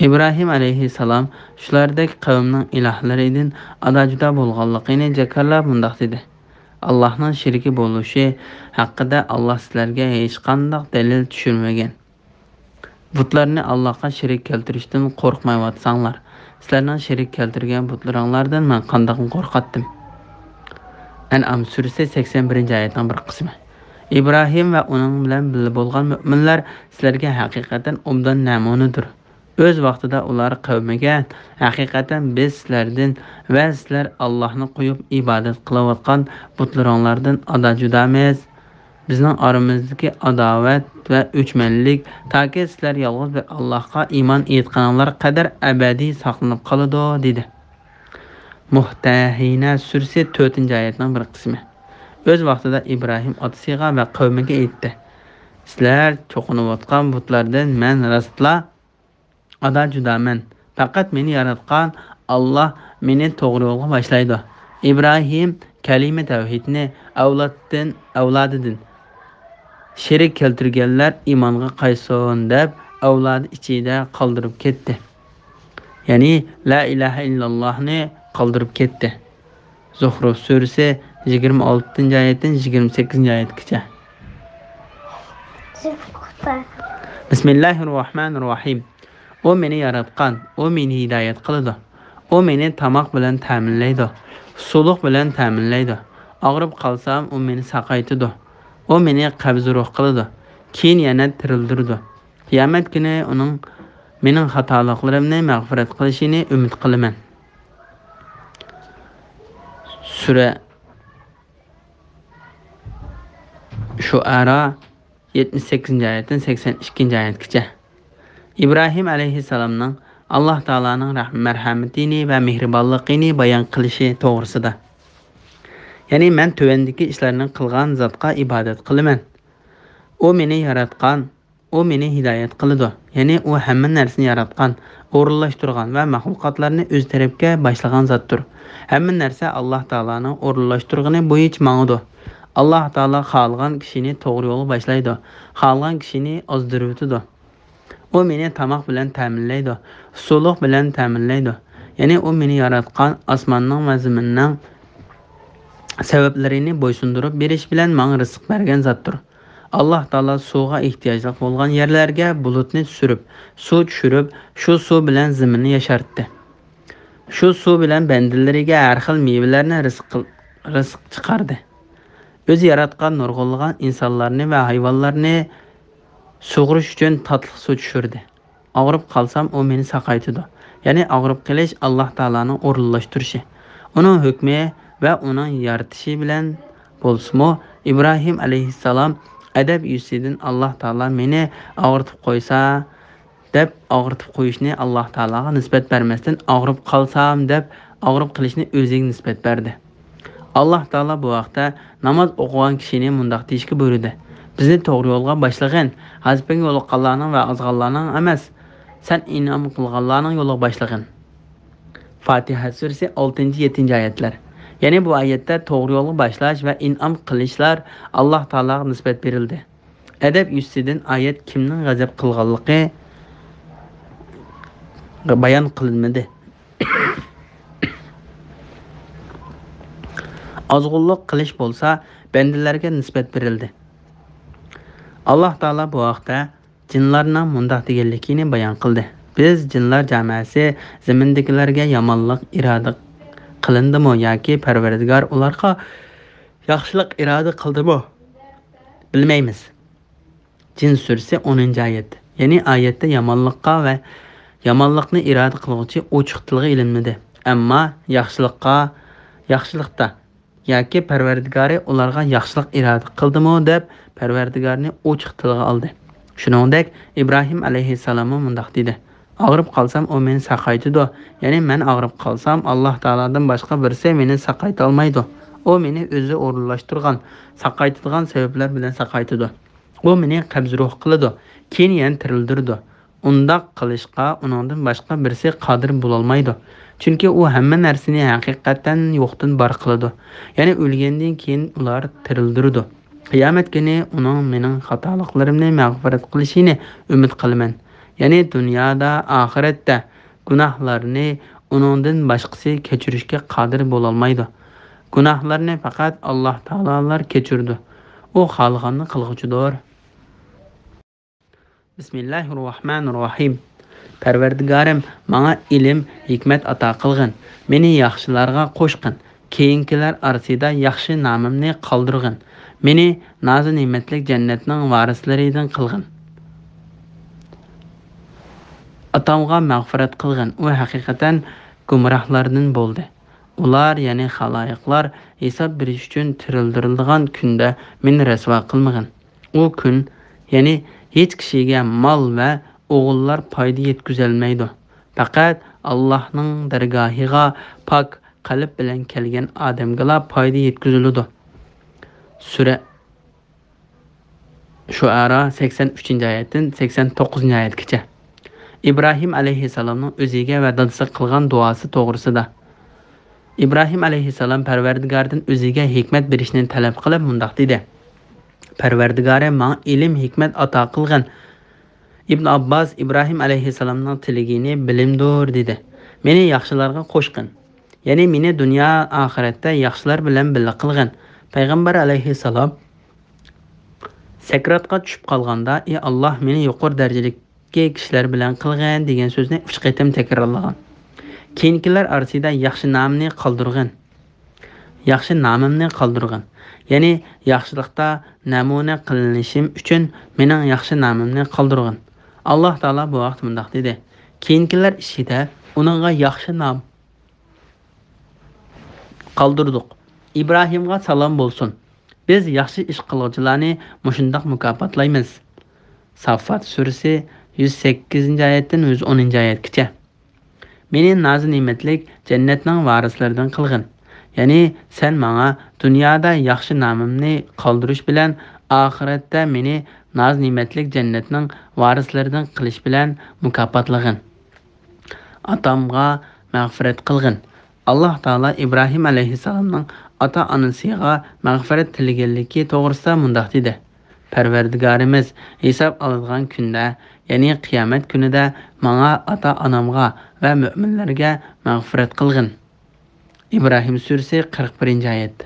ئىبراھىم ئەلەيھىسسالام شۇلاردەك قەۋمنىڭ ئىلاھلىرىدىن ئادا-جۇدا بولغانلىقىنى جاكارلاپ مۇنداق دېدى: «ئاللاھنىڭ شېرىكى بولۇشى ھەققىدە ئاللاھ سىلەرگە ھېچقانداق دەلىل چۈشۈرمىگەن. بۇتلارنى ئاللاھقا شېرىك كەلتۈرۈشتىن قورقمايۋاتساڭلار، سىلەرنىڭ شېرىك كەلتۈرگەن بۇتلىرىڭلاردىن مەن قانداقمۇ قورقاتتىم؟» ئەنئام سۈرىسى، سەكسەن بىرىنچى ئايەتنىڭ بىر قىسمى. ئىبراھىم ۋە ئۇنىڭ بىلەن بىللە بولغان مۆمىنلەر سىلەرگە ھەقىقەتەن ئوبدان نەمۇنىدۇر. ئۆز ۋاقتىدا ئۇلار قەۋمىگە: «ھەقىقەتەن بىز سىلەردىن ۋە سىلەر ئاللاھنى قويۇپ ئىبادەت قىلىۋاتقان بۇتلىرىڭلاردىن ئادا-جۇدامىز. بىزنىڭ ئارىمىزدىكى ئاداۋەت ۋە ئۆچمەنلىك تاكى سىلەر يالغۇز بىر ئاللاھقا ئىمان ئېيتقىنىڭلار قەدەر ئەبەدىي ساقلىنىپ قالىدۇ» دېدى. مۇمتەھىنە سۈرىسى، تۆتىنچى ئايەتنىڭ بىر قىسمى. ئۆز ۋاقتىدا ئىبراھىم ئاتىسىغا ۋە قەۋمىگە ئېيتتى: «سىلەر چوقۇنۇۋاتقان بۇتلاردىن مەن راستلا ئادا-جۇدامەن. پەقەت مېنى ياراتقان ئاللاھ مېنى توغرا يولغا باشلايدۇ.» ئىبراھىم كەلىمە تەۋھىدنى ئەۋلادتىن، ئەۋلادىدىن «شېرىك كەلتۈرگەنلەر ئىمانغا قايتسۇن» دەپ، ئەۋلادى ئىچىدە قالدۇرۇپ كەتتى. يەنى لا ئىلاھە ئىللاللاھنى قالدۇرۇپ كەتتى. زۇخرۇف سۈرىسى، يىگىرمە ئالتىنچى ئايەتتىن يىگىرمە سەككىزىنچى ئايەتكىچە. بىسمىللاھىررەھمانىررەھىم. ئۇ مېنى ياراتقان، ئۇ مېنى ھىدايەت قىلىدۇ. ئۇ مېنى تاماق بىلەن تەمىنلەيدۇ، سۇلۇق بىلەن تەمىنلەيدۇ. ئاغرىپ قالسام، ئۇ مېنى ساقايتىدۇ. ئۇ مېنى قەبزى روھ قىلىدۇ، كېيىن يەنە تىرىلدۈرىدۇ. قىيامەت كۈنى ئۇنىڭ، مېنىڭ خاتالىقلىرىمنى مەغپىرەت قىلىشىنى ئۈمىد قىلىمەن. سۈرە شۇئەرا، يەتمىش سەككىزىنچى ئايەتتىن سەكسەن ئىككىنچى ئايەتكىچە. ئىبراھىم ئەلەيھىسسالامنىڭ ئاللاھ تائالانىڭ رەھ-، مەرھەمىتىنى ۋە مېھرىبانلىقىنى بايان قىلىشى توغرىسىدا. يەنى مەن تۆۋەندىكى ئىشلارنى قىلغان زاتقا ئىبادەت قىلىمەن. ئۇ مېنى ياراتقان، ئۇ مېنى ھىدايەت قىلىدۇ. يەنى ئۇ ھەممە نەرسىنى ياراتقان، ئورۇنلاشتۇرغان ۋە مەخلۇقاتلارنى ئۆز تەرەپكە باشلىغان زاتتۇر. ھەممە نەرسە ئاللاھ تائالانىڭ ئورۇنلاشتۇرغىنى بويىچە ماڭىدۇ. ئاللاھ تائالا خالىغان كىشىنى توغرا يولغا باشلايدۇ، خالىغان كىشىنى ئازدۇرۇۋېتىدۇ. ئۇ مېنى تاماق بىلەن تەمىنلەيدۇ، سۇلۇق بىلەن تەمىنلەيدۇ. يەنى ئۇ مېنى ياراتقان، ئاسماننىڭ ۋە زېمىننىڭ سەۋەبلىرىنى بويسۇندۇرۇپ بېرىش بىلەن ماڭا رىزىق بەرگەن زاتتۇر. ئاللاھ تائالا سۇغا ئېھتىياجلىق بولغان يەرلەرگە بۇلۇتنى چۈشۈرۈپ، سۇ چۈشۈرۈپ، شۇ سۇ بىلەن زېمىننى ياشارتتى. شۇ سۇ بىلەن بەندىلىرىگە ھەر خىل مېۋىلەرنى رىزىق قىل-، رىزىق چىقاردى. ئۆزى ياراتقان نۇرغۇنلىغان ئىنسانلارنى ۋە ھايۋانلارنى سۇغىرىش ئۈچۈن تاتلىق سۇ چۈشۈردى. ئاغرىپ قالسام، ئۇ مېنى ساقايتىدۇ. يەنى ئاغرىپ قېلىش ئاللاھ تائالانىڭ ئورۇنلاشتۇرۇشى. ئۇنىڭ ھۆكمى ۋە ئۇنىڭ يارىتىشى بىلەن بولسىمۇ، ئىبراھىم ئەلەيھىسسالام ئەدەپ يۈزىسىدىن ئاللاھ تائالا مېنى ئاغرىتىپ قويسا، دەپ ئاغرىتىپ قويۇشنى ئاللاھ تائالاغا نىسبەت بەرمەستىن، ئاغرىپ قالسام دەپ ئاغرىپ قېلىشنى ئۆزىگە نىسبەت بەردى. ئاللاھ تائالا بۇ ھەقتە ناماز ئوقۇغان كىشىنى مۇنداق دېيىشكە بۇيرۇدى: «بىزنى توغرا يولغا باشلىغىن، غەزىپىڭگە يولۇققانلارنىڭ ۋە ئازغانلارنىڭ ئەمەس، سەن ئىنئام قىلغانلارنىڭ يولىغا باشلىغىن.» فاتىھە سۈرىسى، ئالتىنچى، يەتتىنچى ئايەتلەر. يەنى بۇ ئايەتتە توغرا يولغا باشلاش ۋە ئىنئام قىلىشلار ئاللاھ تائالاغا نىسبەت بېرىلدى. ئەدەپ يۈزىسىدىن ئايەت كىمنىڭ غەزەپ قىلغانلىقى بايان قىلىنمىدى. ئازغۇنلۇق قىلىش بولسا بەندىلەرگە نىسبەت بېرىلدى. ئاللاھ تائالا بۇ ھەقتە جىنلارنىڭ مۇنداق دېگەنلىكىنى بايان قىلدى: «بىز جىنلار جامائەسى زېمىندىكىلەرگە يامانلىق ئىرادە قىلىندىمۇ ياكى پەرۋەردىگار ئۇلارغا ياخشىلىق ئىرادە قىلدىمۇ؟ بىلمەيمىز.» جىن سۈرىسى، ئونىنچى ئايەت. يەنى ئايەتتە يامانلىققا ۋە يامانلىقنى ئىرادە قىلغۇچى ئوچۇق تىلغا ئېلىنمىدى. ئەمما ياخشىلىققا، ياخشىلىقتا ياكى پەرۋەردىگارى ئۇلارغا ياخشىلىق ئىرادە قىلدىمۇ دەپ پەرۋەردىگارنى ئوچۇق تىلغا ئالدى. شۇنىڭدەك ئىبراھىم ئەلەيھىسسالاممۇ مۇنداق دېدى: ئاغرىپ قالسام، ئۇ مېنى ساقايتىدۇ. يەنى مەن ئاغرىپ قالسام، ئاللاھ تائالادىن باشقا بىرسى مېنى ساقايتالمايدۇ. ئۇ مېنى ئۆزى ئورۇنلاشتۇرغان، ساقايتىدىغان سەۋەبلەر بىلەن ساقايتىدۇ. ئۇ مېنى قەبزى روھ قىلىدۇ، كېيىن يەنە تىرىلدۈرىدۇ. ئۇنداق قىلىشقا ئۇنىڭدىن باشقا بىرسى قادىر بولالمايدۇ. چۈنكى ئۇ ھەممە نەرسىنى ھەقىقەتەن يوقتىن بار قىلىدۇ. يەنى ئۆلگەندىن كېيىن ئۇلار تىرىلدۈرىدۇ. قىيامەت كۈنى ئۇنىڭ مېنىڭ خاتالىقلىرىمنى مەغپىرەت قىلىشىنى ئۈمىد قىلىمەن. يەنى دۇنيادا، ئاخىرەتتە گۇناھلارنى ئۇنىڭدىن باشقىسى كەچۈرۈشكە قادىر بولالمايدۇ. گۇناھلارنى پەقەت ئاللاھ تائالالار كەچۈرىدۇ. ئۇ خالىغاننى قىلغۇچىدۇر. بىسمىللاھىررەھمانىررەھىم. پەرۋەردىگارىم، ماڭا ئىلىم، ھېكمەت ئاتا قىلغىن. مېنى ياخشىلارغا قوشقىن. كېيىنكىلەر ئارىسىدا ياخشى نامىمنى قالدۇرغىن. مېنى نازۇ نېمەتلىك جەننەتنىڭ ۋارىسلىرىدىن قىلغىن. ئاتامغا مەغپىرەت قىلغىن. ئۇ ھەقىقەتەن گۇمراھلاردىن بولدى. ئۇلار، يەنى خالايىقلار ھېساب بېرىش ئۈچۈن تىرىلدۈرۈلىدىغان كۈندە مېنى رەسۋا قىلمىغىن. ئۇ كۈن، يەنى ھېچ كىشىگە مال ۋە ئوغۇللار پايدا يەتكۈزەلمەيدۇ. پەقەت ئاللاھنىڭ دەرگاھىغا پاك قەلب بىلەن كەلگەن ئادەمگىلا پايدا يەتكۈزۈلىدۇ. سۈرە شۇئەرا، سەكسەن ئۈچىنچى ئايەتتىن سەكسەن توققۇزىنچى ئايەتكىچە. ئىبراھىم ئەلەيھىسسالامنىڭ ئۆزىگە ۋە دادىسىغا قىلغان دۇئاسى توغرىسىدا. ئىبراھىم ئەلەيھىسسالام پەرۋەردىگاردىن ئۆزىگە ھېكمەت بېرىشنى تەلەپ قىلىپ مۇنداق دېدى: پەرۋەردىگارىم، ماڭا ئىلىم، ھېكمەت ئاتا قىلغىن. ئىبن ئابباس ئىبراھىم ئەلەيھىسسالامنىڭ تىلىگىنى بىلىمدۇر دېدى. مېنى ياخشىلارغا قوشقىن. يەنى مېنى دۇنيا، ئاخىرەتتە ياخشىلار بىلەن بىللە قىلغىن. پەيغەمبەر ئەلەيھىسسالام سەكراتقا چۈشۈپ قالغاندا، ئى ئاللاھ، مېنى يۇقىرى دەرىجىلىككى كىشىلەر بىلەن قىلغىن دېگەن سۆزنى ئۈچ قېتىم تەكرارلىغان. كېيىنكىلەر ئارىسىدا ياخشى نامىنى قالدۇرغىن. ياخشى نامىمنى قالدۇرغىن. يەنى ياخشىلىقتا نەمۇنە قىلىنىشىم ئۈچۈن مېنىڭ ياخشى نامىمنى قالدۇرغىن. ئاللاھ تائالا بۇ ھەقتە مۇنداق دېدى: كېيىنكىلەر ئىچىدە ئۇنىڭغا ياخشى نام قالدۇردۇق. ئىبراھىمغا سالام بولسۇن. بىز ياخشى ئىش قىلغۇچىلارنى مۇشۇنداق مۇكاپاتلايمىز. ساففات سۈرىسى، يۈز سەككىزىنچى ئايەتتىن يۈز ئونىنچى ئايەتكىچە. مېنى نازۇ نېمەتلىك جەننەتنىڭ ۋارىسلىرىدىن قىلغىن. يەنى سەن ماڭا دۇنيادا ياخشى نامىمنى قالدۇرۇش بىلەن، ئاخىرەتتە مېنى نازۇ نېمەتلىك جەننەتنىڭ ۋارىسلىرىدىن قىلىش بىلەن مۇكاپاتلىغىن. ئاتامغا مەغپىرەت قىلغىن. ئاللاھ تائالا ئىبراھىم ئەلەيھىسسالامنىڭ ئاتا-ئانىسىغا مەغپىرەت تىلىگەنلىكى توغرىسىدا مۇنداق دېدى: پەرۋەردىگارىمىز، ھېساب ئالىدىغان كۈندە، يەنى قىيامەت كۈنىدە ماڭا، ئاتا-ئانامغا ۋە مۆمىنلەرگە مەغپىرەت قىلغىن. ئىبراھىم سۈرىسى، قىرىق بىرىنچى ئايەت.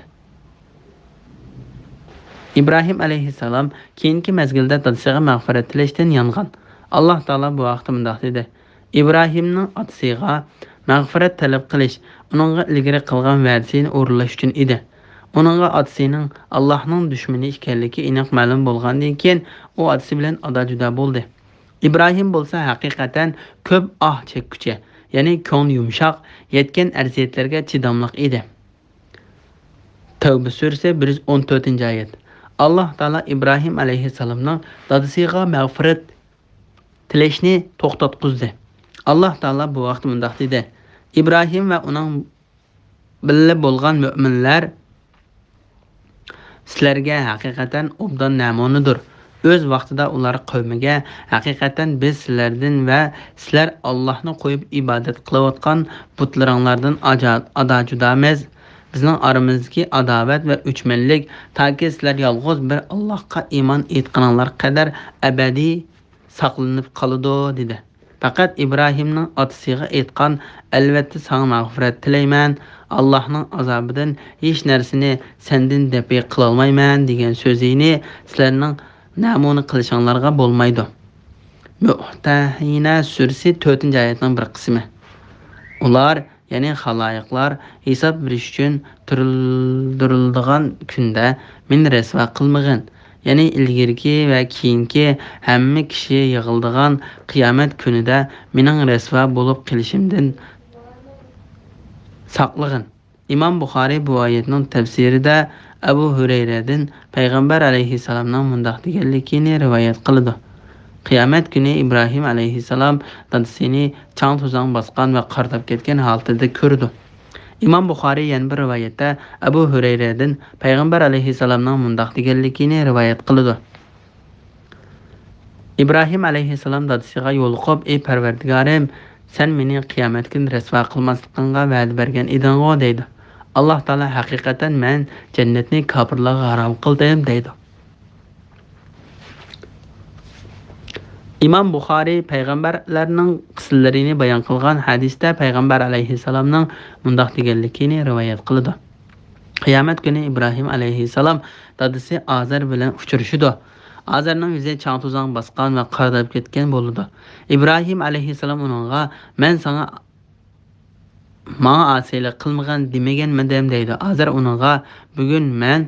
ئىبراھىم ئەلەيھىسسالام كېيىنكى مەزگىلدە دادىسىغا مەغپىرەت تىلەشتىن يانغان. ئاللاھ تائالا بۇ ھەقتە مۇنداق دېدى: ئىبراھىمنىڭ ئاتىسىغا مەغپىرەت تەلەپ قىلىش ئۇنىڭغا ئىلگىرى قىلغان ۋەدىسىنى ئورۇنلاش ئۈچۈن ئىدى. ئۇنىڭغا ئاتىسىنىڭ ئاللاھنىڭ دۈشمىنى ئىكەنلىكى ئېنىق مەلۇم بولغاندىن كېيىن، ئۇ ئاتىسى بىلەن ئادا-جۇدا بولدى. ئىبراھىم بولسا ھەقىقەتەن كۆپ ئاھ چەككۈچى، يەنى كۆڭلى يۇمشاق، يەتكەن ئەزىيەتلەرگە چىداملىق ئىدى. تەۋبە سۈرىسى، بىر يۈز ئون تۆتىنچى ئايەت. ئاللاھ تائالا ئىبراھىم ئەلەيھىسسالامنىڭ دادىسىغا مەغپىرەت تىلەشنى توختاتقۇزدى. ئاللاھ تائالا بۇ ھەقتە مۇنداق دېدى: ئىبراھىم ۋە ئۇنىڭ بىللە بولغان مۆمىنلەر سىلەرگە ھەقىقەتەن ئوبدان نەمۇنىدۇر. ئۆز ۋاقتىدا ئۇلار قەۋمىگە، ھەقىقەتەن بىز سىلەردىن ۋە سىلەر ئاللاھنى قويۇپ ئىبادەت قىلىۋاتقان بۇتلىرىڭلاردىن ئاجا-، ئادا-جۇدامىز. بىزنىڭ ئارىمىزدىكى ئاداۋەت ۋە ئۆچمەنلىك تاكى سىلەر يالغۇز بىر ئاللاھقا ئىمان ئېيتقىنىڭلار قەدەر ئەبەدىي ساقلىنىپ قالىدۇ، دېدى. پەقەت ئىبراھىمنىڭ ئاتىسىغا ئېيتقان، ئەلۋەتتە ساڭا مەغپىرەت تىلەيمەن، ئاللاھنىڭ ئازابىدىن ھېچ نەرسىنى سەندىن دەپئى قىلالمايمەن، دېگەن سۆزىنى سىلەرنىڭ نەمۇنە قىلىشىڭلارغا بولمايدۇ. مۇمتەھىنە سۈرىسى، تۆتىنچى ئايەتنىڭ بىر قىسمى. ئۇلار، يەنى خالايىقلار ھېساب بېرىش ئۈچۈن تىرىلدۈرۈلىدىغان كۈندە مېنى رەسۋا قىلمىغىن. يەنى ئىلگىرىكى ۋە كېيىنكى ھەممە كىشى يىغىلىدىغان قىيامەت كۈنىدە مېنىڭ رەسۋا بولۇپ قېلىشىمدىن ساقلىغىن. ئىمام بۇخارىي بۇ ئايەتنىڭ تەپسىرىدە ئەبۇ ھۈرەيرەدىن پەيغەمبەر ئەلەيھىسسالامنىڭ مۇنداق دېگەنلىكىنى رىۋايەت قىلىدۇ: قىيامەت كۈنى ئىبراھىم ئەلەيھىسسالام دادىسىنى چاڭ-توزاڭ باسقان ۋە قارىداپ كەتكەن ھالىتىدە كۆرىدۇ. ئىمام بۇخارىي يەنە بىر رىۋايەتتە ئەبۇ ھۈرەيرەدىن پەيغەمبەر ئەلەيھىسسالامنىڭ مۇنداق دېگەنلىكىنى رىۋايەت قىلىدۇ. ئىبراھىم ئەلەيھىسسالام دادىسىغا يولۇقۇپ، ئى پەرۋەردىگارىم، سەن مېنى قىيامەت كۈنى رەسۋا قىلماسلىقىڭغا ۋەدە بەرگەن ئىدىڭغۇ دەيدۇ. ئاللاھ تائالا ھەقىقەتەن مەن جەننەتنى كاپىرلارغا ھارام قىلدىم دەيدۇ. ئىمام بۇخارىي پەيغەمبەرلەرنىڭ قىسسىلىرىنى بايان قىلغان ھەدىستە پەيغەمبەر ئەلەيھىسسالامنىڭ مۇنداق دېگەنلىكىنى رىۋايەت قىلىدۇ. قىيامەت كۈنى ئىبراھىم ئەلەيھىسسالام دادىسى ئازەر بىلەن ئۇچرىشىدۇ. ئازەرنىڭ يۈزى چاڭ-توزاڭ باسقان ۋە قارىداپ كەتكەن بولىدۇ. ئىبراھىم ئەلەيھىسسالام ئۇنىڭغا، مەن ساڭا ماڭا ئاسىيلىق قىلمىغىن دېمىگەنمىدىم دەيدۇ. ئازەر ئۇنىڭغا، بۈگۈن مەن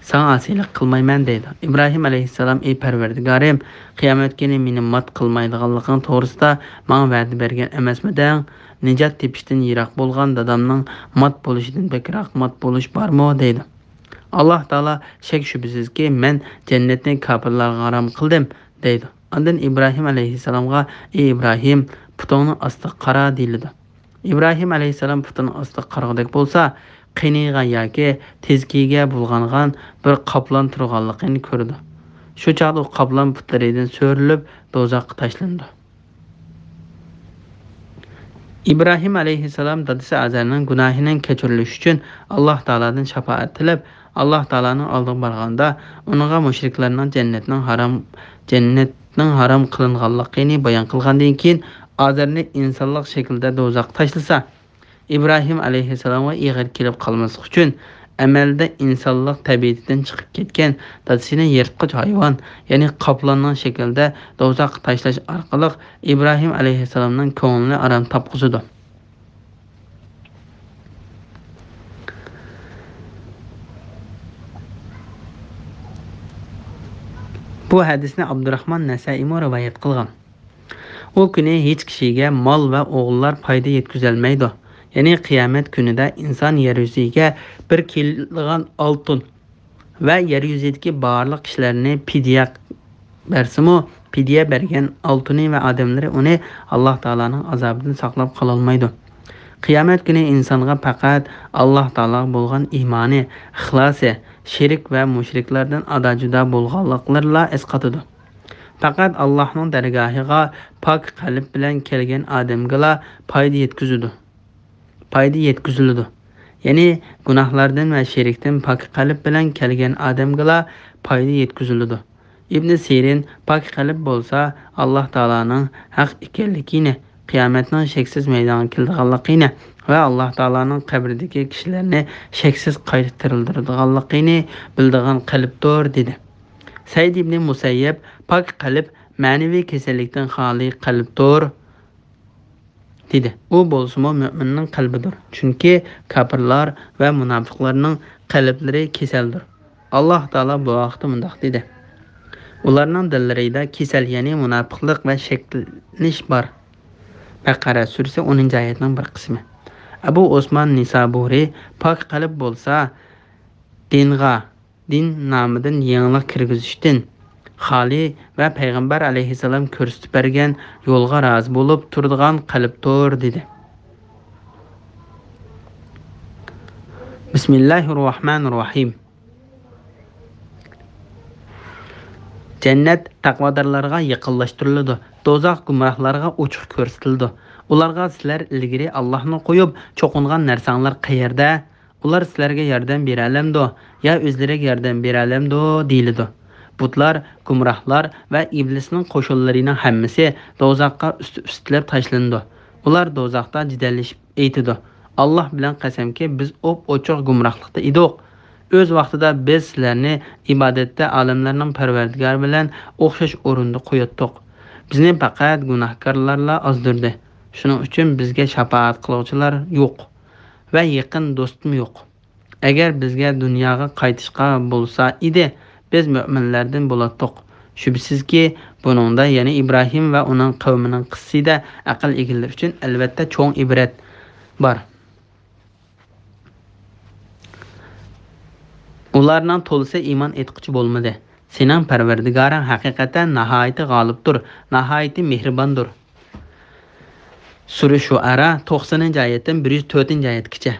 ساڭا ئاسىيلىق قىلمايمەن دەيدۇ. ئىبراھىم ئەلەيھىسسالام، ئى پەرۋەردىگارىم، قىيامەت كۈنى مېنى مات قىلمايدىغانلىقىڭ توغرىسىدا ماڭا ۋەدە بەرگەن ئەمەسمىدىڭ؟ نىجات تېپىشتىن يىراق بولغان دادامنىڭ مات بولۇشىدىن بەكرەك مات بولۇش بارمۇ دەيدۇ. ئاللاھ تائالا، شەك-شۈبھىسىزكى، مەن جەننەتنى كاپىرلارغا ھارام قىلدىم دەيدۇ. ئاندىن ئىبراھىم ئەلەيھىسسالامغا، ئى ئىبراھىم، پۇتۇڭنى ئاستىغا قارا دېيىلىدۇ. ئىبراھىم ئەلەيھىسسالام پۇتىنى ئاستىغا قارىغۇدەك بولسا، قېنىغا ياكى تېزىكىگە بۇلغانغان بىر قاپلان تۇرغانلىقىنى كۆرىدۇ. شۇ چاغدا ئۇ قاپلان پۇتلىرىدىن سۆرىلىپ دوزاخقا تاشلىنىدۇ. ئىبراھىم ئەلەيھىسسالام دادىسى ئازەرنىڭ گۇناھىنىڭ كەچۈرۈلۈشى ئۈچۈن ئاللاھ تائالادىن شاپائەت تىلەپ، ئاللاھ تائالانىڭ ئالدىغا بارغاندا، ئۇنىڭغا مۇشرىكلارنىڭ جەننەتنىڭ ھارام، جەننەتنىڭ ھارام قىلىنغانلىقىنى بايان قىلغاندىن كېيىن، ئازەرنى ئىنسانلىق شەكىلدە دوزاخقا تاشلىسا، ئىبراھىم ئەلەيھىسسالامغا ئېغىر كېلىپ قالماسلىق ئۈچۈن، ئەمەلدە ئىنسانلىق تەبىئىتىدىن چىقىپ كەتكەن دادىسىنى يىرتقۇچ ھايۋان، يەنى قاپلاننىڭ شەكلىدە دوزاخقا تاشلاش ئارقىلىق ئىبراھىم ئەلەيھىسسالامنىڭ كۆڭلىنى ئارام تاپقۇزىدۇ. بۇ ھەدىسنى ئابدۇراخمان نەسەئىمۇ رىۋايەت قىلغان. ئۇ كۈنى ھېچ كىشىگە مال ۋە ئوغۇللار پايدا يەتكۈزەلمەيدۇ. يەنى قىيامەت كۈنىدە ئىنسان يەر يۈزىگە بىر كىلوغرام ئالتۇن ۋە يەر يۈزىدىكى بارلىق كىشىلەرنى پىدىيە بەرسىمۇ، پىدىيە بەرگەن ئالتۇنى ۋە ئادەملىرى ئۇنى ئاللاھ تائالانىڭ ئازابىدىن ساقلاپ قالالمايدۇ. قىيامەت كۈنى ئىنسانغا پەقەت ئاللاھ تائالاغا بولغان ئىمانى، ئىخلاسى، شېرىك ۋە مۇشرىكلاردىن ئادا-جۇدا بولغانلىقلىرىلا ئەسقاتىدۇ. پەقەت ئاللاھنىڭ دەرگاھىغا پاك قەلب بىلەن كەلگەن ئادەمگىلا پايدا يەتكۈزىدۇ. پايدا يەتكۈزۈلىدۇ. يەنى گۇناھلاردىن ۋە شېرىكتىن پاك قەلب بىلەن كەلگەن ئادەمگىلا پايدا يەتكۈزۈلىدۇ. ئىبنى سىرىن پاك قەلب بولسا ئاللاھ تائالانىڭ ھەق ئىكەنلىكىنى، قىيامەتنىڭ شەكسىز مەيدانغا كېلىدىغانلىقىنى ۋە ئاللاھ تائالانىڭ قەبرىدىكى كىشىلەرنى شەكسىز قايتا تىرىلدۈرىدىغانلىقىنى بىلىدىغان قەلبتۇر، دېدى. سەئىد ئىبنى مۇسەييەب، پاك قەلب مەنىۋى كېسەللىكتىن خالىي قەلبتۇر، دېدى. ئۇ بولسىمۇ مۆمىننىڭ قەلبىدۇر. چۈنكى كاپىرلار ۋە مۇناپىقلارنىڭ قەلبلىرى كېسەلدۇر. ئاللاھ تائالا بۇ ھەقتە مۇنداق دېدى: ئۇلارنىڭ دىللىرىدا كېسەل، يەنى مۇناپىقلىق ۋە شەكلىنىش بار. بەقەرە سۈرىسى ئونىنچى ئايەتنىڭ بىر قىسمى. ئەبۇ ئوسمان نىسابۇرى، پاك قەلب بولسا، دىنغا، دىن نامىدىن يېڭىلىق كىرگۈزۈشتىن خالىي ۋە پەيغەمبەر ئەلەيھىسسالام كۆرسىتىپ بەرگەن يولغا رازى بولۇپ تۇرىدىغان قەلبتۇر، دېدى. بىسمىللاھىررەھمانىررەھىم. جەننەت تەقۋادارلارغا يېقىنلاشتۇرۇلىدۇ، دوزاخ گۇمراھلارغا ئوچۇق كۆرسىتىلىدۇ. ئۇلارغا، سىلەر ئىلگىرى ئاللاھنى قويۇپ چوقۇنغان نەرسەڭلار قەيەردە؟ ئۇلار سىلەرگە ياردەم بېرەلەمدۇ يا ئۆزلىرىگە ياردەم بېرەلەمدۇ؟ دېيىلىدۇ. بۇتلار، گۇمراھلار ۋە ئىبلىسنىڭ قوشۇنلىرىنىڭ ھەممىسى دوزاخقا ئۈستى-ئۈستىلەپ تاشلىنىدۇ. ئۇلار دوزاختا جېدەللىشىپ ئېيتىدۇ: ئاللاھ بىلەن قەسەمكى، بىز ئوپئوچۇق گۇمراھلىقتا ئىدۇق. ئۆز ۋاقتىدا بىز سىلەرنى ئىبادەتتە ئالەملەرنىڭ پەرۋەردىگارى بىلەن ئوخشاش ئورۇندا قوياتتۇق. بىزنى پەقەت گۇناھكارلارلا ئازدۇردى. شۇنىڭ ئۈچۈن بىزگە شاپائەت قىلغۇچىلار يوق ۋە يېقىن دوستمۇ يوق. ئەگەر بىزگە دۇنياغا قايتىشقا بولسا ئىدى، بىز مۆمىنلەردىن بولاتتۇق. شۈبھىسىزكى، بۇنىڭدا، يەنى ئىبراھىم ۋە ئۇنىڭ قەۋمىنىڭ قىسسىسىدە ئەقىل ئىگىلىرى ئۈچۈن ئەلۋەتتە چوڭ ئىبرەت بار. ئۇلارنىڭ تولىسى ئىمان ئېيتقۇچى بولمىدى. سېنىڭ پەرۋەردىگارىڭ ھەقىقەتەن ناھايىتى غالىبتۇر، ناھايىتى مېھرىباندۇر. سۈرە شۇئەرا، توقسىنىنچى ئايەتتىن بىر يۈز تۆتىنچى ئايەتكىچە.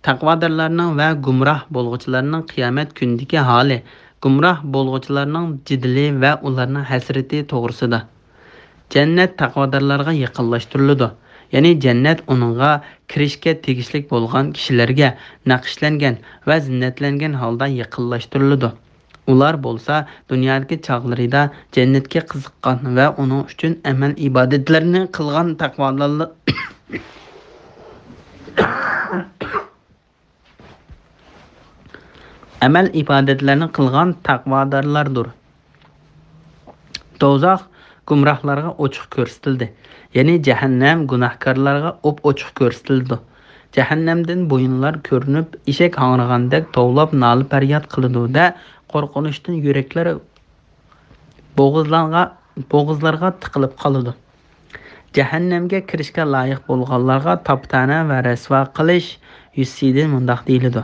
تەقۋادارلارنىڭ ۋە گۇمراھ بولغۇچىلارنىڭ قىيامەت كۈنىدىكى ھالى، گۇمراھ بولغۇچىلارنىڭ جېدىلى ۋە ئۇلارنىڭ ھەسرىتى توغرىسىدا. جەننەت تەقۋادارلارغا يېقىنلاشتۇرۇلىدۇ. يەنى جەننەت ئۇنىڭغا كىرىشكە تېگىشلىك بولغان كىشىلەرگە نەقىشلەنگەن ۋە زىننەتلەنگەن ھالدا يېقىنلاشتۇرۇلىدۇ. ئۇلار بولسا دۇنيادىكى چاغلىرىدا جەننەتكە قىزىققان ۋە ئۇنىڭ ئۈچۈن ئەمەل ئىبادەتلەرنى قىلغان تەقۋادارلار، ئەمەل ئىبادەتلەرنى قىلغان تەقۋادارلاردۇر. دوزاخ گۇمراھلارغا ئوچۇق كۆرسىتىلدى، يەنى جەھەننەم گۇناھكارلارغا ئوپئوچۇق كۆرسىتىلىدۇ. جەھەننەمدىن بويۇنلار كۆرۈنۈپ، ئېشەك ھاڭرىغاندەك توۋلاپ نالە-پەرياد قىلىدۇ-دە، قورقۇنچتىن يۈرەكلەر بوغۇزلارغا، بوغۇزلارغا تىقىلىپ قالىدۇ. جەھەننەمگە كىرىشكە لايىق بولغانلارغا تاپا-تەنە ۋە رەسۋا قىلىش يۈزىسىدىن مۇنداق دېيىلىدۇ: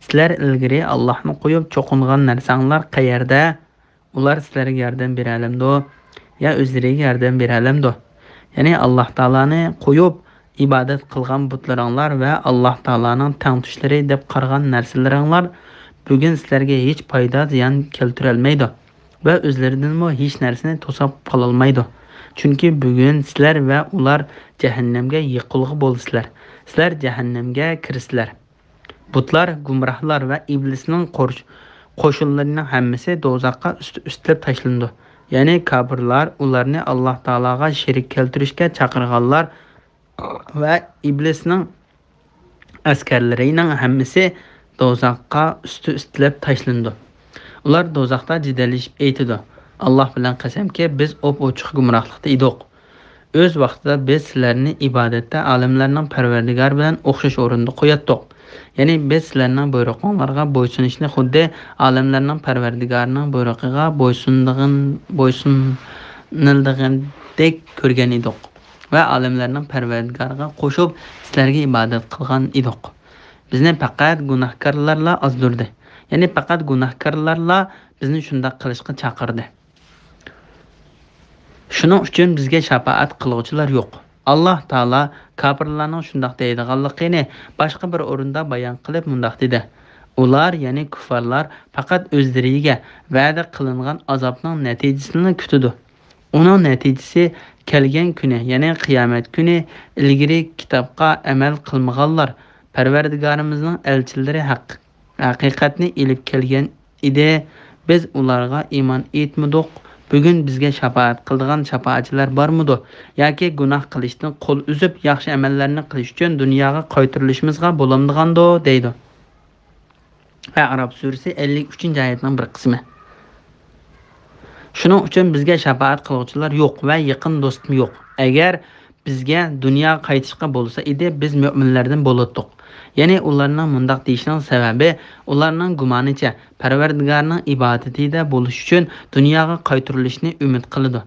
سىلەر ئىلگىرى ئاللاھنى قويۇپ چوقۇنغان نەرسەڭلار قەيەردە؟ ئۇلار سىلەرگە ياردەم بېرەلەمدۇ؟ يا ئۆزلىرىگە ياردەم بېرەلەمدۇ؟ يەنى ئاللاھ تائالانى قويۇپ ئىبادەت قىلغان بۇتلىرىڭلار ۋە ئاللاھ تائالانىڭ تەڭتۇشلىرى دەپ قارىغان نەرسىلىرىڭلار بۈگۈن سىلەرگە ھېچ پايدا، زىيان كەلتۈرەلمەيدۇ ۋە ئۆزلىرىدىنمۇ ھېچ نەرسىنى توساپ قالالمايدۇ. چۈنكى بۈگۈن سىلەر ۋە ئۇلار جەھەننەمگە يېقىلغۇ بولىسىلەر. سىلەر جەھەننەمگە كىرىسىلەر. بۇتلار، گۇمراھلار ۋە ئىبلىسنىڭ قوش-، قوشۇنلىرىنىڭ ھەممىسى دوزاخقا ئۈست-ئۈستىلەپ تاشلىنىدۇ. يەنى كاپىرلار ئۇلارنى ئاللاھ تائالاغا شېرىك كەلتۈرۈشكە چاقىرغانلار ۋە ئىبلىسنىڭ ئەسكەرلىرىنىڭ ھەممىسى دوزاخقا ئۈستى ئۈستىلەپ تاشلىنىدۇ. ئۇلار دوزاختا جېدەللىشىپ ئېيتىدۇ: ئاللاھ بىلەن قەسەمكى، بىز ئوپئوچۇق گۇمراھلىقتا ئىدۇق. ئۆز ۋاقتىدا بىز سىلەرنى ئىبادەتتە ئالەملەرنىڭ پەرۋەردىگارى بىلەن ئوخشاش ئورۇندا قوياتتۇق. يەنى بىز سىلەرنىڭ بۇيرۇقۇڭلارغا بويسۇنۇشنى خۇددى ئالەملەرنىڭ پەرۋەردىگارىنىڭ بۇيرۇقىغا بويسۇنىدىغان، بويسۇنۇلىدىغاندەك كۆرگەن ئىدۇق ۋە ئالەملەرنىڭ پەرۋەردىگارىغا قوشۇپ سىلەرگە ئىبادەت قىلغان ئىدۇق. بىزنى پەقەت گۇناھكارلارلا ئازدۇردى. يەنى پەقەت گۇناھكارلارلا بىزنى شۇنداق قىلىشقا چاقىردى. شۇنىڭ ئۈچۈن بىزگە شاپائەت قىلغۇچىلار يوق. ئاللاھ تائالا كاپىرلارنىڭ شۇنداق دەيدىغانلىقىنى باشقا بىر ئورۇندا بايان قىلىپ مۇنداق دېدى: ئۇلار، يەنى كۇففارلار، پەقەت ئۆزلىرىگە ۋەدە قىلىنغان ئازابنىڭ نەتىجىسىنىلا كۈتىدۇ. ئۇنىڭ نەتىجىسى كەلگەن كۈنى، يەنى قىيامەت كۈنى، ئىلگىرى كىتابقا ئەمەل قىلمىغانلار، پەرۋەردىگارىمىزنىڭ ئەلچىلىرى ھەق-، ھەقىقەتنى ئېلىپ كەلگەن ئىدى. بىز ئۇلارغا ئىمان ئېيتمىدۇق. بۈگۈن بىزگە شاپائەت قىلىدىغان شاپائەتچىلەر بارمىدۇ؟ ياكى گۇناھ قىلىشتىن قول ئۈزۈپ، ياخشى ئەمەللەرنى قىلىش ئۈچۈن دۇنياغا قايتۇرۇلۇشىمىزغا بولامدىغاندۇ؟ دەيدۇ. ئەئراف سۈرىسى ئەللىك ئۈچىنچى ئايەتنىڭ بىر قىسمى. شۇنىڭ ئۈچۈن بىزگە شاپائەت قىلغۇچىلار يوق ۋە يېقىن دوستمۇ يوق. ئەگەر بىزگە دۇنياغا قايتىشقا بولسا ئىدى، بىز مۆمىنلەردىن بولاتتۇق. يەنى ئۇلارنىڭ مۇنداق دېيىشىنىڭ سەۋەبى، ئۇلارنىڭ گۇمانىچە، پەرۋەردىگارنىڭ ئىبادىتىدە بولۇش ئۈچۈن دۇنياغا قايتۇرۇلۇشنى ئۈمىد قىلىدۇ.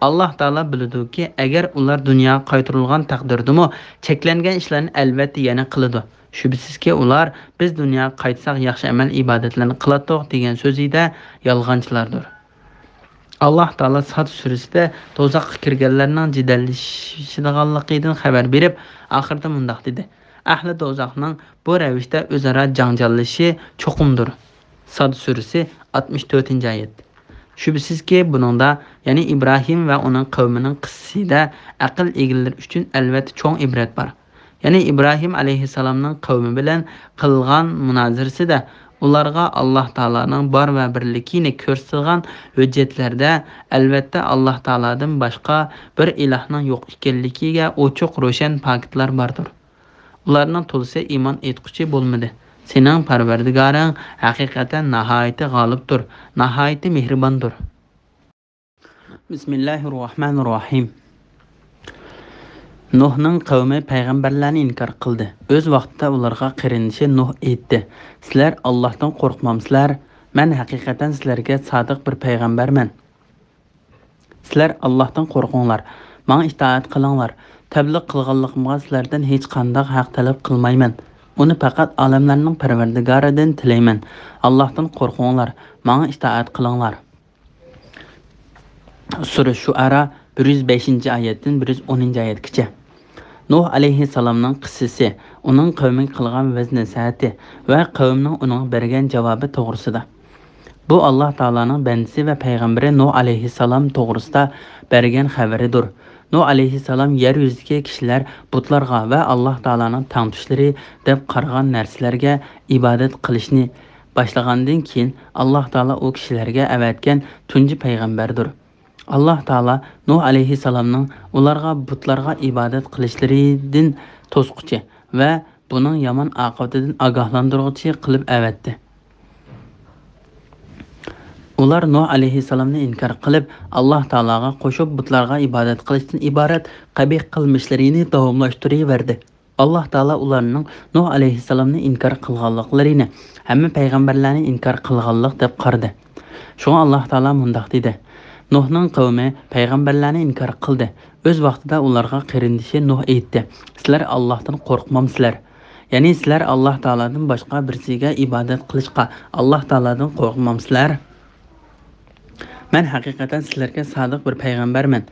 ئاللاھ تائالا بىلىدۇكى، ئەگەر ئۇلار دۇنياغا قايتۇرۇلغان تەقدىردىمۇ، چەكلەنگەن ئىشلارنى ئەلۋەتتە يەنە قىلىدۇ. شۈبھىسىزكى، ئۇلار، بىز دۇنياغا قايتساق ياخشى ئەمەل ئىبادەتلەرنى قىلاتتۇق، دېگەن سۆزىدە يالغانچىلاردۇر. ئاللاھ تائالا ساد سۈرىسىدە دوزاخقا كىرگەنلەرنىڭ جېدەللىشىدىغانلىقىدىن خەۋەر بېرىپ، ئاخىرىدا مۇنداق دېدى: ئەھلى دوزاخنىڭ بۇ رەۋىشتە ئۆزئارا جاڭجاللىشىشى چوقۇمدۇر. ساد سۈرىسى، ئاتمىش تۆتىنچى ئايەت. شۈبھىسىزكى، بۇنىڭدا، يەنى ئىبراھىم ۋە ئۇنىڭ قەۋمىنىڭ قىسسىسىدە ئەقىل ئىگىلىرى ئۈچۈن ئەلۋەتتە چوڭ ئىبرەت بار. يەنى ئىبراھىم ئەلەيھىسسالامنىڭ قەۋمى بىلەن قىلغان مۇنازىرىسىدە ئۇلارغا ئاللاھ تائالانىڭ بار ۋە بىرلىكىنى كۆرسىتىدىغان ھۆججەتلەردە، ئەلۋەتتە، ئاللاھ تائالادىن باشقا بىر ئىلاھنىڭ يوق ئىكەنلىكىگە ئوچۇق روشەن پاكىتلار باردۇر. ئۇلارنىڭ تولىسى ئىمان ئېيتقۇچى بولمىدى. سېنىڭ پەرۋەردىگارىڭ ھەقىقەتەن ناھايىتى غالىبتۇر، ناھايىتى مېھرىباندۇر. بىسمىللاھىررەھمانىررەھىم. نۇھنىڭ قەۋمى پەيغەمبەرلەرنى ئىنكار قىلدى. ئۆز ۋاقتىدا ئۇلارغا قېرىندىشى نۇھ ئېيتتى: سىلەر ئاللاھتىن قورقمامسىلەر؟ مەن ھەقىقەتەن سىلەرگە سادىق بىر پەيغەمبەرمەن. سىلەر ئاللاھتىن قورقۇڭلار، ماڭا ئىتائەت قىلىڭلار. تەبلىغ قىلغانلىقىمغا سىلەردىن ھېچقانداق ھەق تەلەپ قىلمايمەن. ئۇنى پەقەت ئالەملەرنىڭ پەرۋەردىگارىدىن تىلەيمەن. ئاللاھتىن قورقۇڭلار، ماڭا ئىتائەت قىلىڭلار. سۈرە شۇئەرا بىر يۈز بەشىنچى ئايەتتىن بىر يۈز ئونىنچى ئايەتكىچە. نۇھ ئەلەيھىسسالامنىڭ قىسسىسى، ئۇنىڭ قەۋمىگە قىلغان ۋەز-نەسىھەتى ۋە قەۋمنىڭ ئۇنىڭغا بەرگەن جاۋابى توغرىسىدا. بۇ ئاللاھ تائالانىڭ بەندىسى ۋە پەيغەمبىرى نۇھ ئەلەيھىسسالام توغرىسىدا بەرگەن خەۋىرىدۇر. نۇھ ئەلەيھىسسالام يەر يۈزىدىكى كىشىلەر بۇتلارغا ۋە ئاللاھ تائالانىڭ تەڭتۇشلىرى دەپ قارىغان نەرسىلەرگە ئىبادەت قىلىشنى باشلىغاندىن كېيىن، ئاللاھ تائالا ئۇ كىشىلەرگە ئەۋەتكەن تۇنجى پەيغەمبەردۇر. ئاللاھ تائالا نۇھ ئەلەيھىسسالامنىڭ ئۇلارغا بۇتلارغا ئىبادەت قىلىشلىرىدىن توسقۇچى ۋە بۇنىڭ يامان ئاقىۋىتىدىن ئاگاھلاندۇرغۇچى قىلىپ ئەۋەتتى. ئۇلار نۇھ ئەلەيھىسسالامنى ئىنكار قىلىپ، ئاللاھ تائالاغا قوشۇپ بۇتلارغا ئىبادەت قىلىشتىن ئىبارەت قەبىھ قىلمىشلىرىنى داۋاملاشتۇرۇۋەردى. ئاللاھ تائالا ئۇلارنىڭ نۇھ ئەلەيھىسسالامنى ئىنكار قىلغانلىقلىرىنى ھەممە پەيغەمبەرلەرنى ئىنكار قىلغانلىق دەپ قارىدى. شۇڭا ئاللاھ تائالا مۇنداق دېدى: نۇھنىڭ قەۋمى پەيغەمبەرلەرنى ئىنكار قىلدى. ئۆز ۋاقتىدا ئۇلارغا قېرىندىشى نۇھ ئېيتتى: سىلەر ئاللاھتىن قورقمامسىلەر؟ يەنى سىلەر ئاللاھ تائالادىن باشقا بىرسىگە ئىبادەت قىلىشقا ئاللاھ تائالادىن قورقمامسىلەر؟ مەن ھەقىقەتەن سىلەرگە سادىق بىر پەيغەمبەرمەن.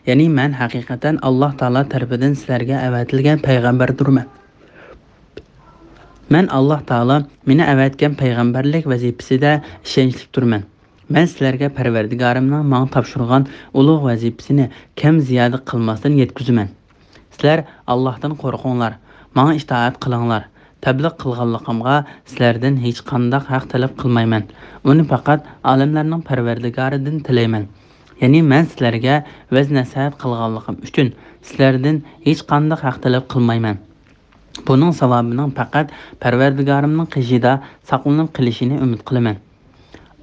يەنى مەن ھەقىقەتەن ئاللاھ تائالا تەرىپىدىن سىلەرگە ئەۋەتىلگەن پەيغەمبەردۇرمەن. مەن ئاللاھ تائالا مېنى ئەۋەتكەن پەيغەمبەرلىك ۋەزىپىسىدە ئىشەنچلىك تۇرىمەن. مەن سىلەرگە پەرۋەردىگارىمنىڭ ماڭا تاپشۇرغان ئۇلۇغ ۋەزىپىسىنى كەم زىيادە قىلماستىن يەتكۈزىمەن. سىلەر ئاللاھتىن قورقۇڭلار، ماڭا ئىتائەت قىلىڭلار. تەبلىغ قىلغانلىقىمغا سىلەردىن ھېچقانداق ھەق تەلەپ قىلمايمەن. ئۇنى پەقەت ئالەملەرنىڭ پەرۋەردىگارىدىن تىلەيمەن. يەنى مەن سىلەرگە ۋەز-نەسىھەت قىلغانلىقىم ئۈچۈن سىلەردىن ھېچقانداق ھەق تەلەپ قىلمايمەن. بۇنىڭ ساۋابىنىڭ پەقەت پەرۋەردىگارىمنىڭ قېشىدا ساقلىنىپ قېلىشىنى ئۈمىد قىلىمەن.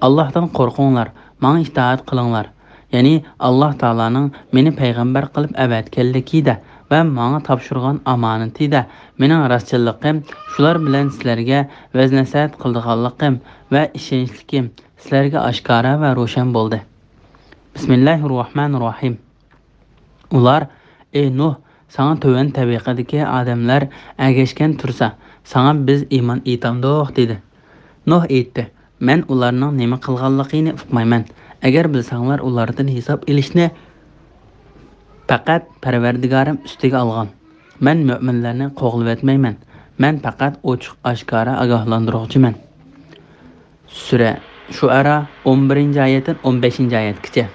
ئاللاھتىن قورقۇڭلار، ماڭا ئىتائەت قىلىڭلار. يەنى ئاللاھ تائالانىڭ مېنى پەيغەمبەر قىلىپ ئەۋەتكەنلىكىدە ۋە ماڭا تاپشۇرغان ئامانىتىدە مېنىڭ راستچىللىقىم، شۇلار بىلەن سىلەرگە ۋەز-نەسىھەت قىلىدىغانلىقىم ۋە ئىشەنچلىكىم سىلەرگە ئاشكارا ۋە روشەن بولدى. بىسمىللاھىررەھمانىررەھىم. ئۇلار: ئەي نۇھ، ساڭا تۆۋەن تەبىقىدىكى ئادەملەر ئەگەشكەن تۇرسا، ساڭا بىز ئىمان ئېيتامدۇق؟ دېدى. نۇھ ئېيتتى: مەن ئۇلارنىڭ نېمە قىلغانلىقىنى ئۇقمايمەن. ئەگەر بىلسەڭلار، ئۇلاردىن ھېساب ئېلىشنى پەقەت پەرۋەردىگارىم ئۈستىگە ئالغان. مەن مۆمىنلەرنى قوغلىۋەتمەيمەن. مەن پەقەت ئوچۇق-ئاشكارا ئاگاھلاندۇرغۇچىمەن. سۈرە شۇئەرا، ئون بىرىنچى ئايەتتىن ئون بەشىنچى ئايەتكىچە.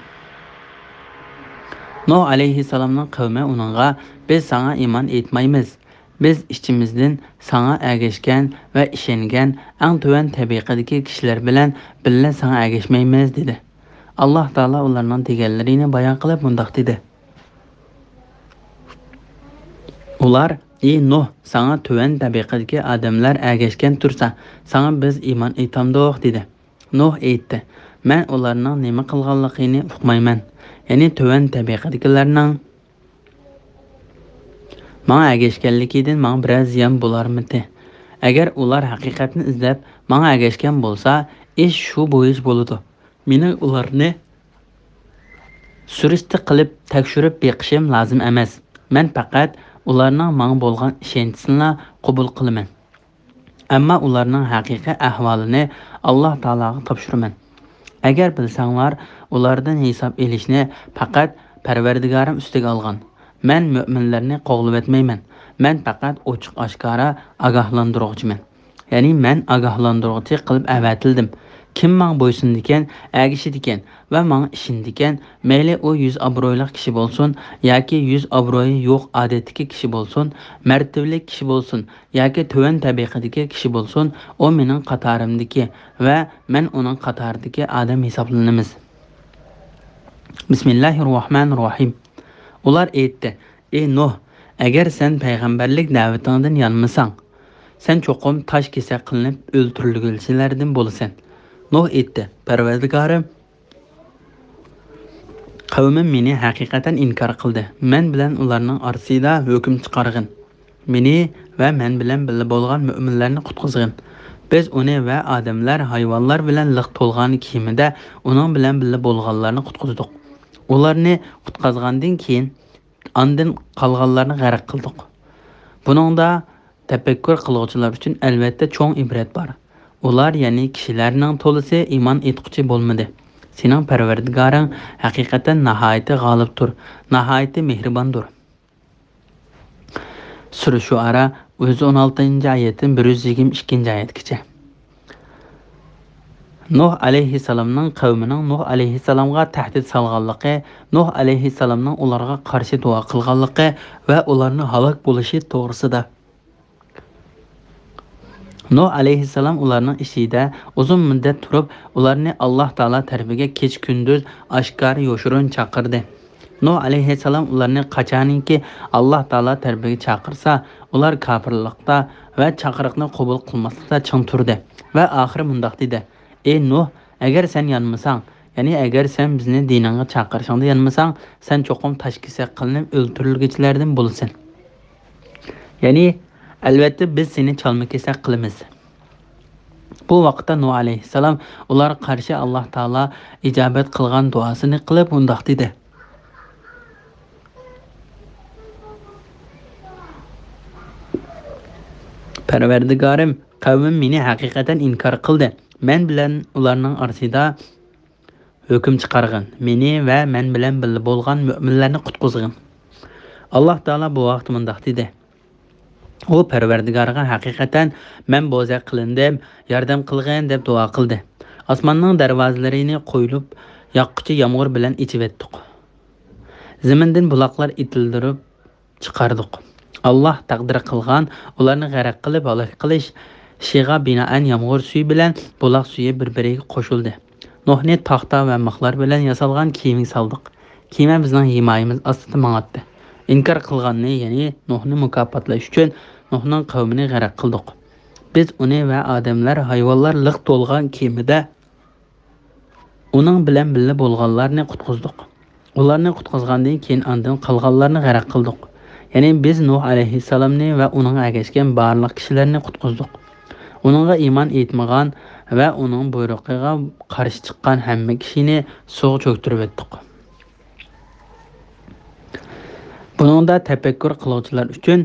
نۇھ ئەلەيھىسسالامنىڭ قەۋمى ئۇنىڭغا: بىز ساڭا ئىمان ئېيتمايمىز. بىز ئىچىمىزدىن ساڭا ئەگەشكەن ۋە ئىشەنگەن ئەڭ تۆۋەن تەبىقىدىكى كىشىلەر بىلەن بىللە ساڭا ئەگەشمەيمىز، دېدى. ئاللاھ تائالا ئۇلارنىڭ دېگەنلىرىنى بايان قىلىپ مۇنداق دېدى. ئۇلار: ئى نۇھ، ساڭا تۆۋەن تەبىقىدىكى ئادەملەر ئەگەشكەن تۇرسا، ساڭا بىز ئىمان ئېيتامدۇق؟ دېدى. نۇھ ئېيتتى: مەن ئۇلارنىڭ نېمە قىلغانلىقىنى ئۇقمايمەن. يەنى تۆۋەن تەبىقىدىكىلەرنىڭ ماڭا ئەگەشكەنلىكىدىن ماڭا بىرەر زىيان بولارمىتى؟ ئەگەر ئۇلار ھەقىقەتنى ئىزدەپ ماڭا ئەگەشكەن بولسا، ئىش شۇ بويىچە بولىدۇ. مېنىڭ ئۇلارنى سۈرۈشتە قىلىپ تەكشۈرۈپ بېقىشىم لازىم ئەمەس. مەن پەقەت ئۇلارنىڭ ماڭا بولغان ئىشەنچىسىنىلا قوبۇل قىلىمەن. ئەمما ئۇلارنىڭ ھەقىقىي ئەھۋالىنى ئاللاھ تائالاغا تاپشۇرىمەن. ئەگەر بىلسەڭلار، ئۇلاردىن ھېساب ئېلىشنى پەقەت پەرۋەردىگارىم ئۈستىگە ئالغان. مەن مۆمىنلەرنى قوغلىۋەتمەيمەن. مەن پەقەت ئوچۇق-ئاشكارا ئاگاھلاندۇرغۇچىمەن. يەنى مەن ئاگاھلاندۇرغۇچى قىلىپ ئەۋەتىلدىم. كىم ماڭا بويسۇنىدىكەن، ئەگىشىدىكەن ۋە ماڭا ئىشىنىدىكەن، مەيلى ئۇ يۈز ئابرۇيلۇق كىشى بولسۇن ياكى يۈز ئابرۇيى يوق ئادەتتىكى كىشى بولسۇن، مەرتىۋىلىك كىشى بولسۇن ياكى تۆۋەن تەبىقىدىكى كىشى بولسۇن، ئۇ مېنىڭ قاتارىمدىكى ۋە مەن ئۇنىڭ قاتارىدىكى ئادەم ھېسابلىنىمىز. بىسمىللاھىررەھمانىررەھىم. ئۇلار ئېيتتى: ئى نۇھ، ئەگەر سەن پەيغەمبەرلىك دەۋىتىڭدىن يانمىساڭ، سەن چوقۇم تاش كېسەك قىلىنىپ ئۆلتۈرۈلگۈچىلەردىن بولىسەن. نۇھ ئېيتتى: پەرۋەردىگارىم، قەۋمىم مېنى ھەقىقەتەن ئىنكار قىلدى. مەن بىلەن ئۇلارنىڭ ئارىسىدا ھۆكۈم چىقارغىن. مېنى ۋە مەن بىلەن بىللە بولغان مۆمىنلەرنى قۇتقۇزغىن. بىز ئۇنى ۋە ئادەملەر، ھايۋانلار بىلەن لىق تولغان كېمىدە ئۇنىڭ بىلەن بىللە بولغانلارنى قۇتقۇزدۇق. ئۇلارنى قۇتقازغاندىن كېيىن، ئاندىن قالغانلارنى غەرق قىلدۇق. بۇنىڭدا تەپەككۇر قىلغۇچىلار ئۈچۈن ئەلۋەتتە چوڭ ئىبرەت بار. ئۇلار، يەنى كىشىلەرنىڭ تولىسى ئىمان ئېيتقۇچى بولمىدى. سېنىڭ پەرۋەردىگارىڭ ھەقىقەتەن ناھايىتى غالىبتۇر، ناھايىتى مېھرىباندۇر. سۈرە شۇئەرا يۈز ئون ئالتىنچى ئايەتتىن بىر يۈز يىگىرمە ئىككىنچى ئايەتكىچە. نۇھ ئەلەيھىسسالامنىڭ قەۋمىنىڭ نۇھ ئەلەيھىسسالامغا تەھدىت سالغانلىقى، نۇھ ئەلەيھىسسالامنىڭ ئۇلارغا قارشى دۇئا قىلغانلىقى ۋە ئۇلارنىڭ ھالاك بولۇشى توغرىسىدا. نۇھ ئەلەيھىسسالام ئۇلارنىڭ ئىچىدە ئۇزۇن مۇددەت تۇرۇپ، ئۇلارنى ئاللاھ تائالا تەرىپىگە كېچە-كۈندۈز ئاشكارا يوشۇرۇن چاقىردى. نۇھ ئەلەيھىسسالام ئۇلارنى قاچانكى ئاللاھ تائالا تەرىپىگە چاقىرسا، ئۇلار كاپىرلىقتا ۋە چاقىرىقنى قوبۇل قىلماسلىقتا چىڭ تۇردى ۋە ئاخىرى مۇنداق دېدى: «ئەي نۇھ، ئەگەر سەن يانمىساڭ، يەنى ئەگەر سەن بىزنى دىنىڭغا چاقىرىشىڭدا يانمىساڭ، سەن چوقۇم تاشكېسەك قىلىنىپ ئۆلتۈرۈلگۈچىلەردىن بولىسەن. يەنى، ئەلۋەتتە، بىز سېنى چالما-كېسەك قىلىمىز.» بۇ ۋاقىتتا نۇھ ئەلەيھىسسالام ئۇلارغا قارشى ئاللاھ تائالا ئىجابەت قىلغان دۇئاسىنى قىلىپ مۇنداق دېدى: «پەرۋەردىگارىم، قەۋمىم مېنى ھەقىقەتەن ئىنكار قىلدى. مەن بىلەن ئۇلارنىڭ ئارىسىدا ھۆكۈم چىقارغىن، مېنى ۋە مەن بىلەن بىللە بولغان مۆمىنلەرنى قۇتقۇزغىن.» ئاللاھ تائالا بۇ ۋاقىتتا مۇنداق دېدى: ئۇ پەرۋەردىگارىغا ھەقىقەتەن مەن بوزەك قىلىندىم، ياردەم قىلغىن دەپ دۇئا قىلدى. ئاسماننىڭ دەرۋازىلىرىنى قويۇلۇپ ياغقۇچى يامغۇر بىلەن ئېچىۋەتتۇق. زېمىندىن بۇلاقلار ئېتىلدۈرۈپ چىقاردۇق. ئاللاھ تەقدىر قىلغان ئۇلارنى غەرق قىلىپ ھالاك قىلىش ئىشىغا بىنائەن يامغۇر سۈيى بىلەن بۇلاق سۈيى بىر-بىرىگە قوشۇلدى. نۇھنى تاختا ۋە مىخلار بىلەن ياسالغان كېمىگە سالدۇق. كېمە بىزنىڭ ھىمايىمىز ئاستىدا ماڭاتتى. ئىنكار قىلغاننى، يەنى نۇھنى مۇكاپاتلاش ئۈچۈن نۇھنىڭ قەۋمىنى غەرق قىلدۇق. بىز ئۇنى ۋە ئادەملەر، ھايۋانلار لىق تولغان كېمىدە ئۇنىڭ بىلەن بىللە بولغانلارنى قۇتقۇزدۇق. ئۇلارنى قۇتقۇزغاندىن كېيىن ئاندىن قالغانلارنى غەرق قىلدۇق. يەنى بىز نۇھ ئەلەيھىسسالامنى ۋە ئۇنىڭغا ئەگەشكەن بارلىق كىشىلەرنى قۇتقۇزدۇق. ئۇنىڭغا ئىمان ئېيتمىغان ۋە ئۇنىڭ بۇيرۇقىغا قارشى چىققان ھەممە كىشىنى سۇغا چۆكتۈرۈۋەتتۇق. بۇنىڭدا تەپەككۇر قىلغۇچىلار ئۈچۈن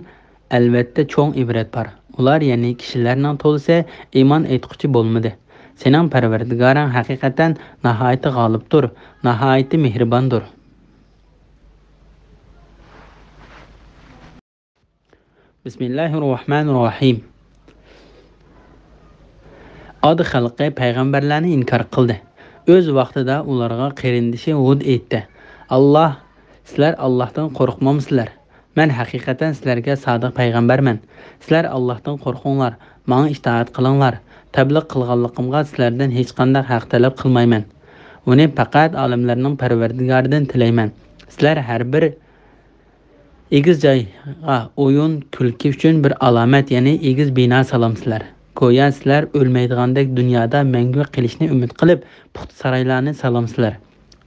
ئەلۋەتتە چوڭ ئىبرەت بار. ئۇلار، يەنى كىشىلەرنىڭ تولىسى ئىمان ئېيتقۇچى بولمىدى. سېنىڭ پەرۋەردىگارىڭ ھەقىقەتەن ناھايىتى غالىبتۇر، ناھايىتى مېھرىباندۇر. بىسمىللاھىررەھمانىررەھىم. ئاد خەلقى پەيغەمبەرلەرنى ئىنكار قىلدى. ئۆز ۋاقتىدا ئۇلارغا قېرىندىشى ھۇد ئېيتتى: «ئاللاھ، سىلەر ئاللاھتىن قورقمامسىلەر؟ مەن ھەقىقەتەن سىلەرگە سادىق پەيغەمبەرمەن. سىلەر ئاللاھتىن قورقۇڭلار، ماڭا ئىتائەت قىلىڭلار. تەبلىغ قىلغانلىقىمغا سىلەردىن ھېچقانداق ھەق تەلەپ قىلمايمەن. ئۇنى پەقەت ئالەملەرنىڭ پەرۋەردىگارىدىن تىلەيمەن. سىلەر ھەر بىر ئېگىز جايغا ئويۇن-كۈلكە ئۈچۈن بىر ئالامەت، يەنى ئېگىز بىنا سالامسىلەر. گويا سىلەر ئۆلمەيدىغاندەك دۇنيادا مەڭگۈ قېلىشنى ئۈمىد قىلىپ، پۇختا سارايلارنى سالامسىلەر.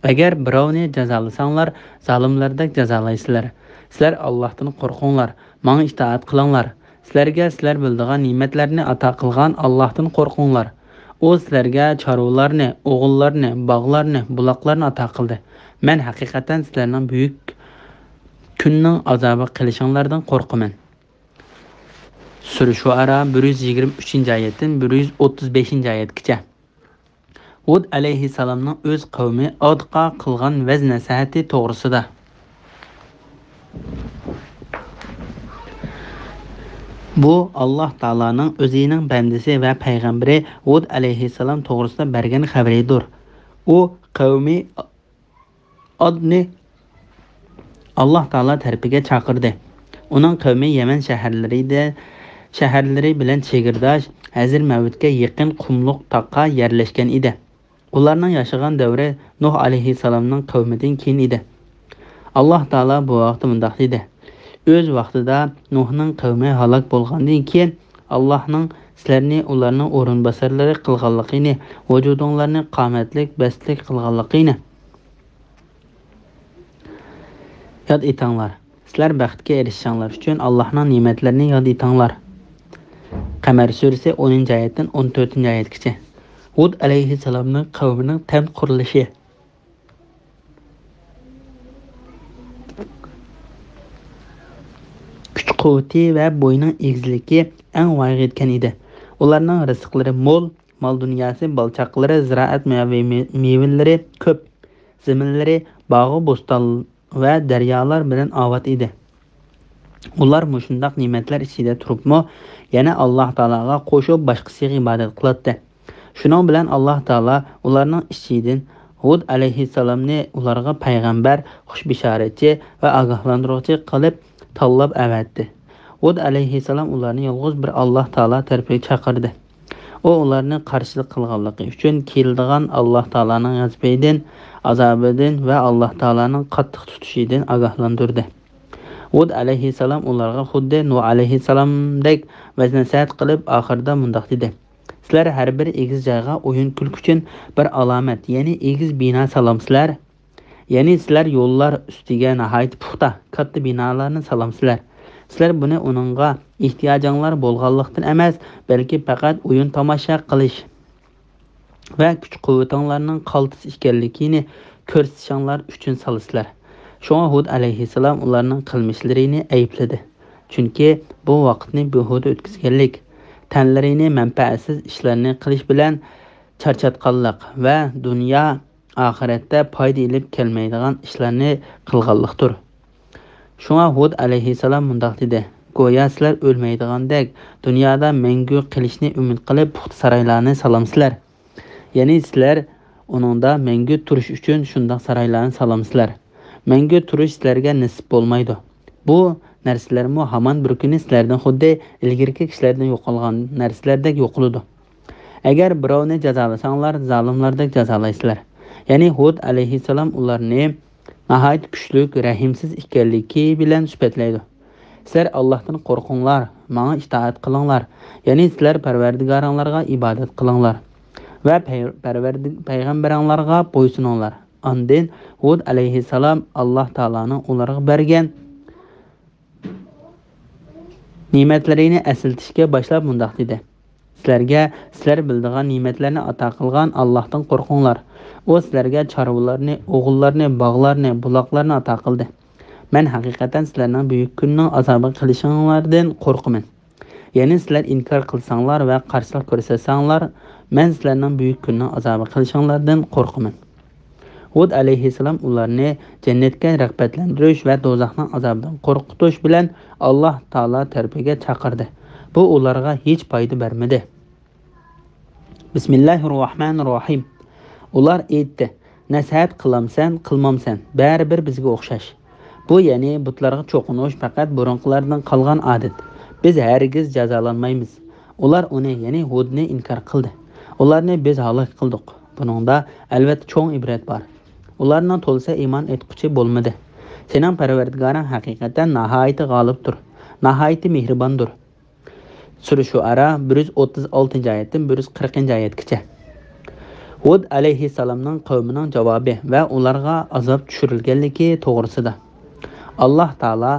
ئەگەر بىراۋنى جازالىساڭلار، زالىملاردەك جازالايسىلەر. سىلەر ئاللاھتىن قورقۇڭلار، ماڭا ئىتائەت قىلىڭلار. سىلەرگە سىلەر بىلىدىغان نېمەتلەرنى ئاتا قىلغان ئاللاھتىن قورقۇڭلار. ئۇ سىلەرگە چارۋىلارنى، ئوغۇللارنى، باغلارنى، بۇلاقلارنى ئاتا قىلدى. مەن ھەقىقەتەن سىلەرنىڭ بۈيۈك كۈننىڭ ئازابىغا قېلىشىڭلاردىن قورقىمەن. سۈرە شۇئەرا، بىر يۈز يىگىرمە ئۈچىنچى ئايەتتىن بىر يۈز ئوتتۇز بەشىنچى ئايەتكىچە. ھۇد ئەلەيھىسسالامنىڭ ئۆز قەۋمى ئادقا قىلغان ۋەز-نەسىھەتى توغرىسىدا. بۇ ئاللاھ تائالانىڭ ئۆزىنىڭ بەندىسى ۋە پەيغەمبىرى ھۇد ئەلەيھىسسالام توغرىسىدا بەرگەن خەۋىرىدۇر. ئۇ قەۋمى ئادنى ئاللاھ تائالا تەرىپىگە چاقىردى. ئۇنىڭ قەۋمى يەمەن شەھەرلىرىدە، شەھەرلىرى بىلەن چېگرىداش ھەزىرمەۋتكە يېقىن قۇملۇق تاغقا يەرلەشكەن ئىدى. ئۇلارنىڭ ياشىغان دەۋرى نۇھ ئەلەيھىسسالامنىڭ قەۋمىدىن كېيىن ئىدى. ئاللاھ تائالا بۇ ھەقتە مۇنداق دېدى: ئۆز ۋاقتىدا نۇھنىڭ قەۋمى ھالاك بولغاندىن كېيىن، ئاللاھنىڭ سىلەرنى ئۇلارنىڭ ئورۇنباسارلىرى قىلغانلىقىنى، ۋۇجۇدۇڭلارنى قامەتلىك، بەستلىك قىلغانلىقىنى ياد ئېتىڭلار. سىلەر بەختكە ئېرىشىشىڭلار ئۈچۈن ئاللاھنىڭ نېمەتلىرىنى ياد ئېتىڭلار. قەمەر سۈرىسى، ئونىنچى ئايەتتىن ئون تۆتىنچى ئايەتكىچە. ھۇد ئەلەيھىسسالامنىڭ قەۋمىنىڭ تەن قۇرۇلۇشى، كۈچ-قۇۋۋىتى ۋە بويىنىڭ ئېگىزلىكى ئەڭ ۋايىغا يەتكەن ئىدى. ئۇلارنىڭ رىزىقلىرى مول، مال-دۇنياسى، بالا-چاقىلىرى، زىرائەت مېۋە-، مېۋىلىرى كۆپ زېمىنلىرى، باغۇ-بوستان ۋە دەريالار بىلەن ئاۋات ئىدى. ئۇلار مۇشۇنداق نېمەتلەر ئىچىدە تۇرۇپمۇ، يەنە ئاللاھ تائالاغا قوشۇپ باشقىسىغا ئىبادەت قىلاتتى. شۇنىڭ بىلەن ئاللاھ تائالا ئۇلارنىڭ ئىچىدىن ھۇد ئەلەيھىسسالامنى ئۇلارغا پەيغەمبەر، خۇش بېشارەتچى ۋە ئاگاھلاندۇرغۇچى قىلىپ تاللاپ ئەۋەتتى. ھۇد ئەلەيھىسسالام ئۇلارنى يالغۇز بىر ئاللاھ تائالا تەرىپىگە چاقىردى. ئۇ ئۇلارنى قارشىلىق قىلغانلىقى ئۈچۈن كېلىدىغان ئاللاھ تائالانىڭ غەزىپىدىن، ئازابىدىن ۋە ئاللاھ تائالانىڭ قاتتىق تۇتۇشىدىن ئاگاھلاندۇردى. ھۇد ئەلەيھىسسالام ئۇلارغا خۇددى نۇھ ئەلەيھىسسالامدەك ۋەز-نەسىھەت قىلىپ، ئاخىرىدا مۇنداق دېدى: سىلەر ھەر بىر ئېگىز جايغا ئويۇن-كۈلكە ئۈچۈن بىر ئالامەت، يەنى ئېگىز بىنا سالامسىلەر؟ يەنى سىلەر يوللار ئۈستىگە ناھايىتى پۇختا، كاتتا بىنالارنى سالامسىلەر؟ سىلەر بۇنى ئۇنىڭغا ئېھتىياجىڭلار بولغانلىقتىن ئەمەس، بەلكى پەقەت ئويۇن-تاماشا قىلىش ۋە كۈچ-قۇۋۋىتىڭلارنىڭ قالتىس ئىكەنلىكىنى كۆرسىتىشىڭلار ئۈچۈن سالىسىلەر. شۇڭا ھۇد ئەلەيھىسسالام ئۇلارنىڭ قىلمىشلىرىنى ئەيىبلىدى. چۈنكى بۇ ۋاقىتنى بىھۇدە ئۆتكۈزگەنلىك، تەنلىرىنى مەنپەئەتسىز ئىشلارنى قىلىش بىلەن چارچاتقانلىق ۋە دۇنيا ئاخىرەتتە پايدا ئېلىپ كەلمەيدىغان ئىشلارنى قىلغانلىقتۇر. شۇڭا ھۇد ئەلەيھىسسالام مۇنداق دېدى: گويا سىلەر ئۆلمەيدىغاندەك، دۇنيادا مەڭگۈ قېلىشنى ئۈمىد قىلىپ پۇختا سارايلارنى سالامسىلەر؟ يەنى سىلەر ئۇنىڭدا مەڭگۈ تۇرۇش ئۈچۈن شۇنداق سارايلارنى سالامسىلەر؟ مەڭگۈ تۇرۇش سىلەرگە نېسىپ بولمايدۇ. بۇ نەرسىلەرمۇ ھامان بىر كۈنى سىلەردىن خۇددى ئىلگىرىكى كىشىلەردىن يوقالغان نەرسىلەردەك يوقىلىدۇ. ئەگەر بىراۋنى جازالىساڭلار، زالىملاردەك جازالايسىلەر. يەنى ھۇد ئەلەيھىسسالام ئۇلارنى ناھايىتى كۈچلۈك، رەھىمسىز ئىكەنلىكى بىلەن سۈپەتلەيدۇ. سىلەر ئاللاھتىن قورقۇڭلار، ماڭا ئىتائەت قىلىڭلار، يەنى سىلەر پەرۋەردىگارىڭلارغا ئىبادەت قىلىڭلار ۋە پەي-، پەرۋەردى-، پەيغەمبىرىڭلارغا بويسۇنۇڭلار. ئاندىن ھۇد ئەلەيھىسسالام ئاللاھ تائالانىڭ ئۇلارغا بەرگەن نېمەتلىرىنى ئەسلىتىشكە باشلاپ مۇنداق دېدى: سىلەرگە سىلەر بىلىدىغان نېمەتلەرنى ئاتا قىلغان ئاللاھتىن قورقۇڭلار. ئۇ سىلەرگە چارۋىلارنى، ئوغۇللارنى، باغلارنى، بۇلاقلارنى ئاتا قىلدى. مەن ھەقىقەتەن سىلەرنىڭ بۈيۈك كۈننىڭ ئازابىغا قېلىشىڭلاردىن قورقىمەن. يەنى سىلەر ئىنكار قىلساڭلار ۋە قارشىلىق كۆرسەتسەڭلار، مەن سىلەرنىڭ بۈيۈك كۈننىڭ ئازابىغا قېلىشىڭلاردىن قورقىمەن. ھۇد ئەلەيھىسسالام ئۇلارنى جەننەتكە رىغبەتلەندۈرۈش ۋە دوزاخنىڭ ئازابىدىن قورقۇتۇش بىلەن ئاللاھ تائالا تەرىپىگە چاقىردى. بۇ ئۇلارغا ھېچ پايدا بەرمىدى. بىسمىللاھىرراھمانىرراھىم. ئۇلار ئېيتتى: نەسىھەت قىلامسەن، قىلمامسەن، بەرىبىر بىزگە ئوخشاش. بۇ، يەنى بۇتلارغا چوقۇنۇش پەقەت بۇرۇنقىلاردىن قالغان ئادەت. بىز ھەرگىز جازالانمايمىز. ئۇلار ئۇنى، يەنى ھۇدنى ئىنكار قىلدى. ئۇلارنى بىز ھالاك قىلدۇق. بۇنىڭدا، ئەلۋەتتە، چوڭ ئىبرەت بار. ئۇلارنىڭ تولىسى ئىمان ئېيتقۇچى بولمىدى. سېنىڭ پەرۋەردىگارىڭ ھەقىقەتەن ناھايىتى غالىبتۇر، ناھايىتى مېھرىباندۇر. سۈرە شۇئەرا، بىر يۈز ئوتتۇز ئالتىنچى ئايەتتىن بىر يۈز قىرىقىنچى ئايەتكىچە. ھۇد ئەلەيھىسسالامنىڭ قەۋمىنىڭ جاۋابى ۋە ئۇلارغا ئازاب چۈشۈرۈلگەنلىكى توغرىسىدا. ئاللاھ تائالا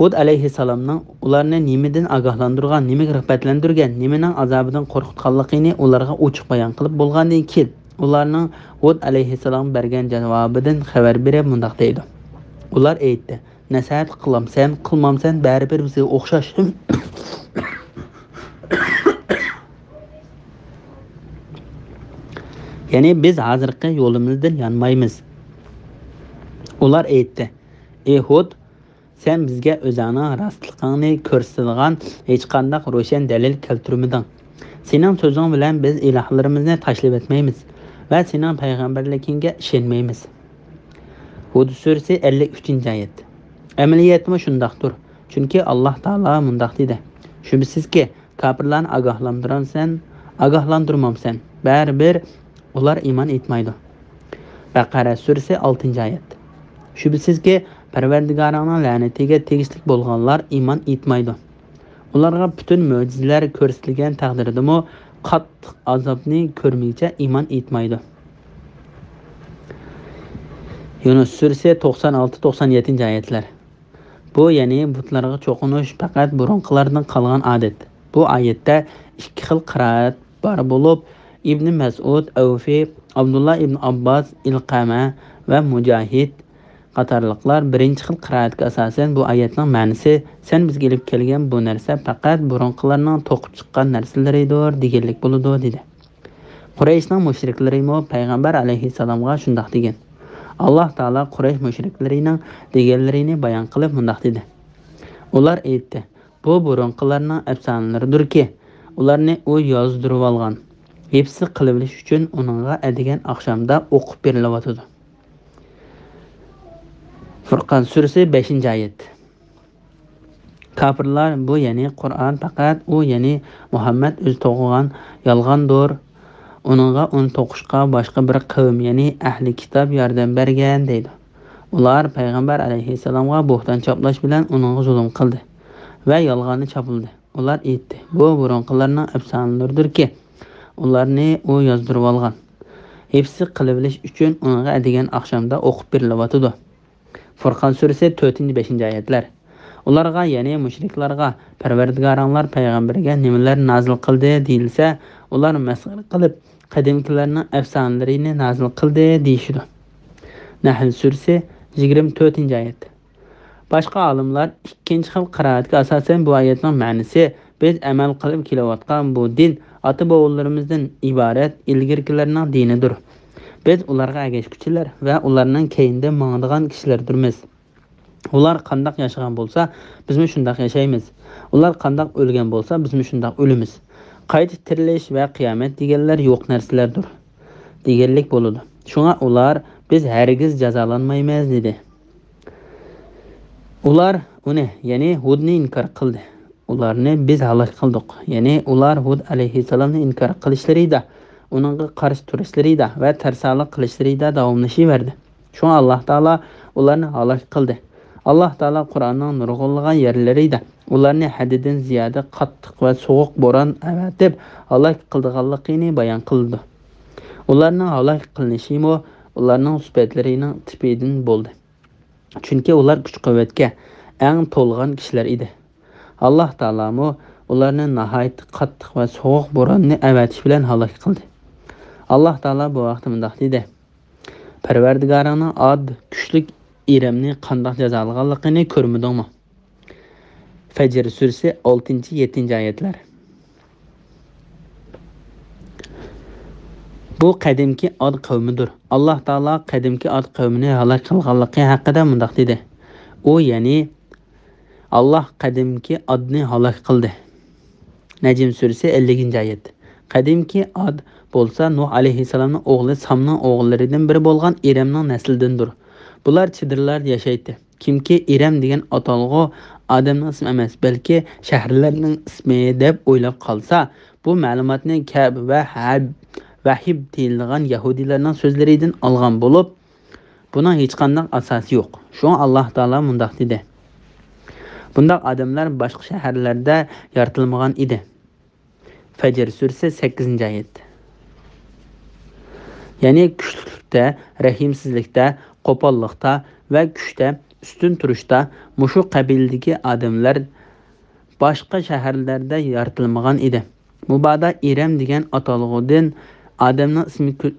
ھۇد ئەلەيھىسسالامنىڭ ئۇلارنى نېمىدىن ئاگاھلاندۇرغان، نېمىگە رىغبەتلەندۈرگەن، نېمىنىڭ ئازابىدىن قورقۇتقانلىقىنى ئۇلارغا ئوچۇق بايان قىلىپ بولغاندىن كېيىن، ئۇلارنىڭ ھۇد ئەلەيھىسسالامغا بەرگەن جاۋابىدىن خەۋەر بېرىپ مۇنداق دەيدۇ. ئۇلار ئېيتتى: نەسىھەت قىلامسەن، قىلمامسەن، بەرىبىر بىزگە ئوخشاش. يەنى بىز ھازىرقى يولىمىزدىن يانمايمىز. ئۇلار ئېيتتى: ئى ھۇد، سەن بىزگە ئۆزۈڭنىڭ راستلىقىڭنى كۆرسىتىدىغان ھېچقانداق روشەن دەلىل كەلتۈرمىدىڭ. سېنىڭ سۆزۈڭ بىلەن بىز ئىلاھلىرىمىزنى تاشلىۋەتمەيمىز ۋە سېنىڭ پەيغەمبەرلىكىڭگە ئىشەنمەيمىز. ھۇد سۈرىسى، ئەللىك ئۈچىنچى ئايەت. ئەمەلىيەتمۇ شۇنداقتۇر. چۈنكى ئاللاھ تائالا مۇنداق دېدى: شۈبھىسىزكى، كاپىرلارنى ئاگاھلاندۇرامسەن، ئاگاھلاندۇرمامسەن، بەرىبىر ئۇلار ئىمان ئېيتمايدۇ. بەقەرە سۈرىسى، ئالتىنچى ئايەت. شۈبھىسىزكى، پەرۋەردىگارىڭنىڭ لەنىتىگە تېگىشلىك بولغانلار ئىمان ئېيتمايدۇ. ئۇلارغا پۈتۈن مۆجىزىلەر كۆرسىتىلگەن تەقدىردىمۇ قاتتىق ئازابنى كۆرمىگىچە ئىمان ئېيتمايدۇ. يۇنۇس سۈرىسى، توقسان ئالتە، توقسان يەتتىنچى ئايەتلەر. بۇ، يەنى بۇتلارغا چوقۇنۇش پەقەت بۇرۇنقىلاردىن قالغان ئادەت. بۇ ئايەتتە ئىككى خىل قىرائەت بار بولۇپ، ئىبنى مەسئۇد، ئەۋفى، ئابدۇللا ئىبن ئابباس، ئىلقەمە ۋە مۇجاھىد قاتارلىقلار بىرىنچى خىل قىرائەتكە ئاساسەن بۇ ئايەتنىڭ مەنىسى، «سەن بىزگە ئېلىپ كەلگەن بۇ نەرسە پەقەت بۇرۇنقىلارنىڭ توقۇپ چىققان نەرسىلىرىدۇر» دېگەنلىك بولىدۇ، دېدى. قۇرەيشنىڭ مۇشرىكلىرىمۇ پەيغەمبەر ئەلەيھىسسالامغا شۇنداق دېگەن. ئاللاھ تائالا قۇرەيش مۇشرىكلىرىنىڭ دېگەنلىرىنى بايان قىلىپ مۇنداق دېدى: ئۇلار ئېيتتى: «بۇ بۇرۇنقىلارنىڭ ئەپسانىلىرىدۇركى، ئۇلارنى ئۇ يازدۇرۇۋالغان. ھېپسى قىلىۋېلىش ئۈچۈن ئۇنىڭغا ئەتىگەن ئاخشامدا ئوقۇپ بېرىلىۋاتىدۇ.» فۇرقان سۈرىسى، بەشىنچى ئايەت. كاپىرلار: «بۇ، يەنى قۇرئان، پەقەت ئۇ، يەنى مۇھەممەد ئۆزى توغرىغان يالغاندۇر. ئۇنىڭغا ئۇنى توقۇشقا باشقا بىر قەۋم، يەنى ئەھلى كىتاب ياردەم بەرگەن» دەيدۇ. ئۇلار پەيغەمبەر ئەلەيھىسسالامغا بوھتان چاپلاش بىلەن ئۇنىڭغا زۇلۇم قىلدى ۋە يالغاننى چاپلىدى. ئۇلار ئېيتتى: «بۇ بۇرۇنقىلارنىڭ ئەپسانىلىرىدۇركى، ئۇلارنى ئۇ يازدۇرۇۋالغان. ھېپسى قىلىۋېلىش ئۈچۈن ئۇنىڭغا ئەتىگەن ئاخشامدا ئوقۇپ بېرىلىۋاتىدۇ.» فۇرقان سۈرىسى، تۆتىنچى، بەشىنچى ئايەتلەر. ئۇلارغا، يەنى مۇشرىكلارغا، «پەرۋەردىگارىڭلار پەيغەمبەرگە نېمىلەر نازىل قىلدى؟» دېيىلسە، ئۇلار مەسخىرە قىلىپ، «قەدىمكىلەرنىڭ ئەپسانىلىرىنى نازىل قىلدى» دېيىشىدۇ. نەھل سۈرىسى، يىگىرمە تۆتىنچى ئايەت. باشقا ئالىملار ئىككىنچى خىل قىرائەتكە ئاساسەن بۇ ئايەتنىڭ مەنىسى، «بىز ئەمەل قىلىپ كېلىۋاتقان بۇ دىن ئاتا-بوۋىلىرىمىزدىن ئىبارەت ئىلگىرىكىلەرنىڭ دىنىدۇر. بىز ئۇلارغا ئەگەشكۈچىلەر ۋە ئۇلارنىڭ كەينىدە ماڭىدىغان كىشىلەردۇرمىز. ئۇلار قانداق ياشىغان بولسا، بىزمۇ شۇنداق ياشايمىز. ئۇلار قانداق ئۆلگەن بولسا، بىزمۇ شۇنداق ئۆلىمىز. قايتا تىرىلىش ۋە قىيامەت دېگەنلەر يوق نەرسىلەردۇر» دېگەنلىك بولىدۇ. شۇڭا ئۇلار، «بىز ھەرگىز جازالانمايمىز» دېدى. ئۇلار ئۇنى، يەنى ھۇدنى ئىنكار قىلدى. ئۇلارنى بىز ھالاك قىلدۇق. يەنى ئۇلار ھۇد ئەلەيھىسسالامنى ئىنكار قىلىشلىرىدا، ئۇنىڭغا قارشى تۇرۇشلىرىدا ۋە تەرسالىق قىلىشلىرىدا داۋاملىشىۋەردى. شۇڭا ئاللاھ تائالا ئۇلارنى ھالاك قىلدى. ئاللاھ تائالا قۇرئاننىڭ نۇرغۇنلىغان يەرلىرىدە ئۇلارنى ھەددىدىن زىيادە قاتتىق ۋە سوغۇق بوران ئەۋەتىپ ھالاك قىلىدىغانلىقىنى بايان قىلىدۇ. ئۇلارنىڭ ھالاك قىلىنىشىمۇ ئۇلارنىڭ سۈپەتلىرىنىڭ تىپىدىن بولدى. چۈنكى ئۇلار كۈچ-قۇۋۋەتكە ئەڭ تولغان كىشىلەر ئىدى. ئاللاھ تائالامۇ ئۇلارنى ناھايىتى قاتتىق ۋە سوغۇق بوراننى ئەۋەتىش بىلەن ھالاك قىلدى. ئاللاھ تائالا بۇ ھەقتە مۇنداق دېدى: «پەرۋەردىگارىڭنىڭ ئاد كۈچلۈك ئىرەمنى قانداق جازالىغانلىقىنى كۆرمىدىڭمۇ؟» فەجر سۈرىسى، ئالتىنچى، يەتتىنچى ئايەتلەر. بۇ قەدىمكى ئاد قەۋمىدۇر. ئاللاھ تائالا قەدىمكى ئاد قەۋمىنى ھالاك قىلغانلىقى ھەققىدە مۇنداق دېدى. ئۇ، يەنى ئاللاھ قەدىمكى ئادنى ھالاك قىلدى. نەجم سۈرىسى، ئەللىكىنچى ئايەت. قەدىمكى ئاد بولسا نۇھ ئەلەيھىسسالامنىڭ ئوغلى سامنىڭ ئوغۇللىرىدىن بىرى بولغان ئىرەمنىڭ نەسلىدىندۇر. بۇلار چېدىرلاردا ياشايتتى. كىمكى ئىرەم دېگەن ئاتالغۇ ئادەمنىڭ ئىسمى ئەمەس، بەلكى شەھەرلەرنىڭ ئىسمى دەپ ئويلاپ قالسا، بۇ مەلۇماتنى كەب ۋە ھەب، ۋەھىب دېيىلىدىغان يەھۇدىيلارنىڭ سۆزلىرىدىن ئالغان بولۇپ، بۇنىڭ ھېچقانداق ئاساسى يوق. شۇڭا ئاللاھ تائالا مۇنداق دېدى: «بۇنداق ئادەملەر باشقا شەھەرلەردە يارىتىلمىغان ئىدى.» فەجر سۈرىسى، سەككىزىنچى ئايەت. يەنى كۈچلۈكلۈكتە، رەھىمسىزلىكتە، قوپاللىقتا ۋە كۈچتە ئۈستۈن تۇرۇشتا مۇشۇ قەبىلىدىكى ئادەملەر باشقا شەھەرلەردە يارىتىلمىغان ئىدى. مۇبادا ئىرەم دېگەن ئاتالغۇدىن ئادەمنىڭ ئىسمى كۆ-،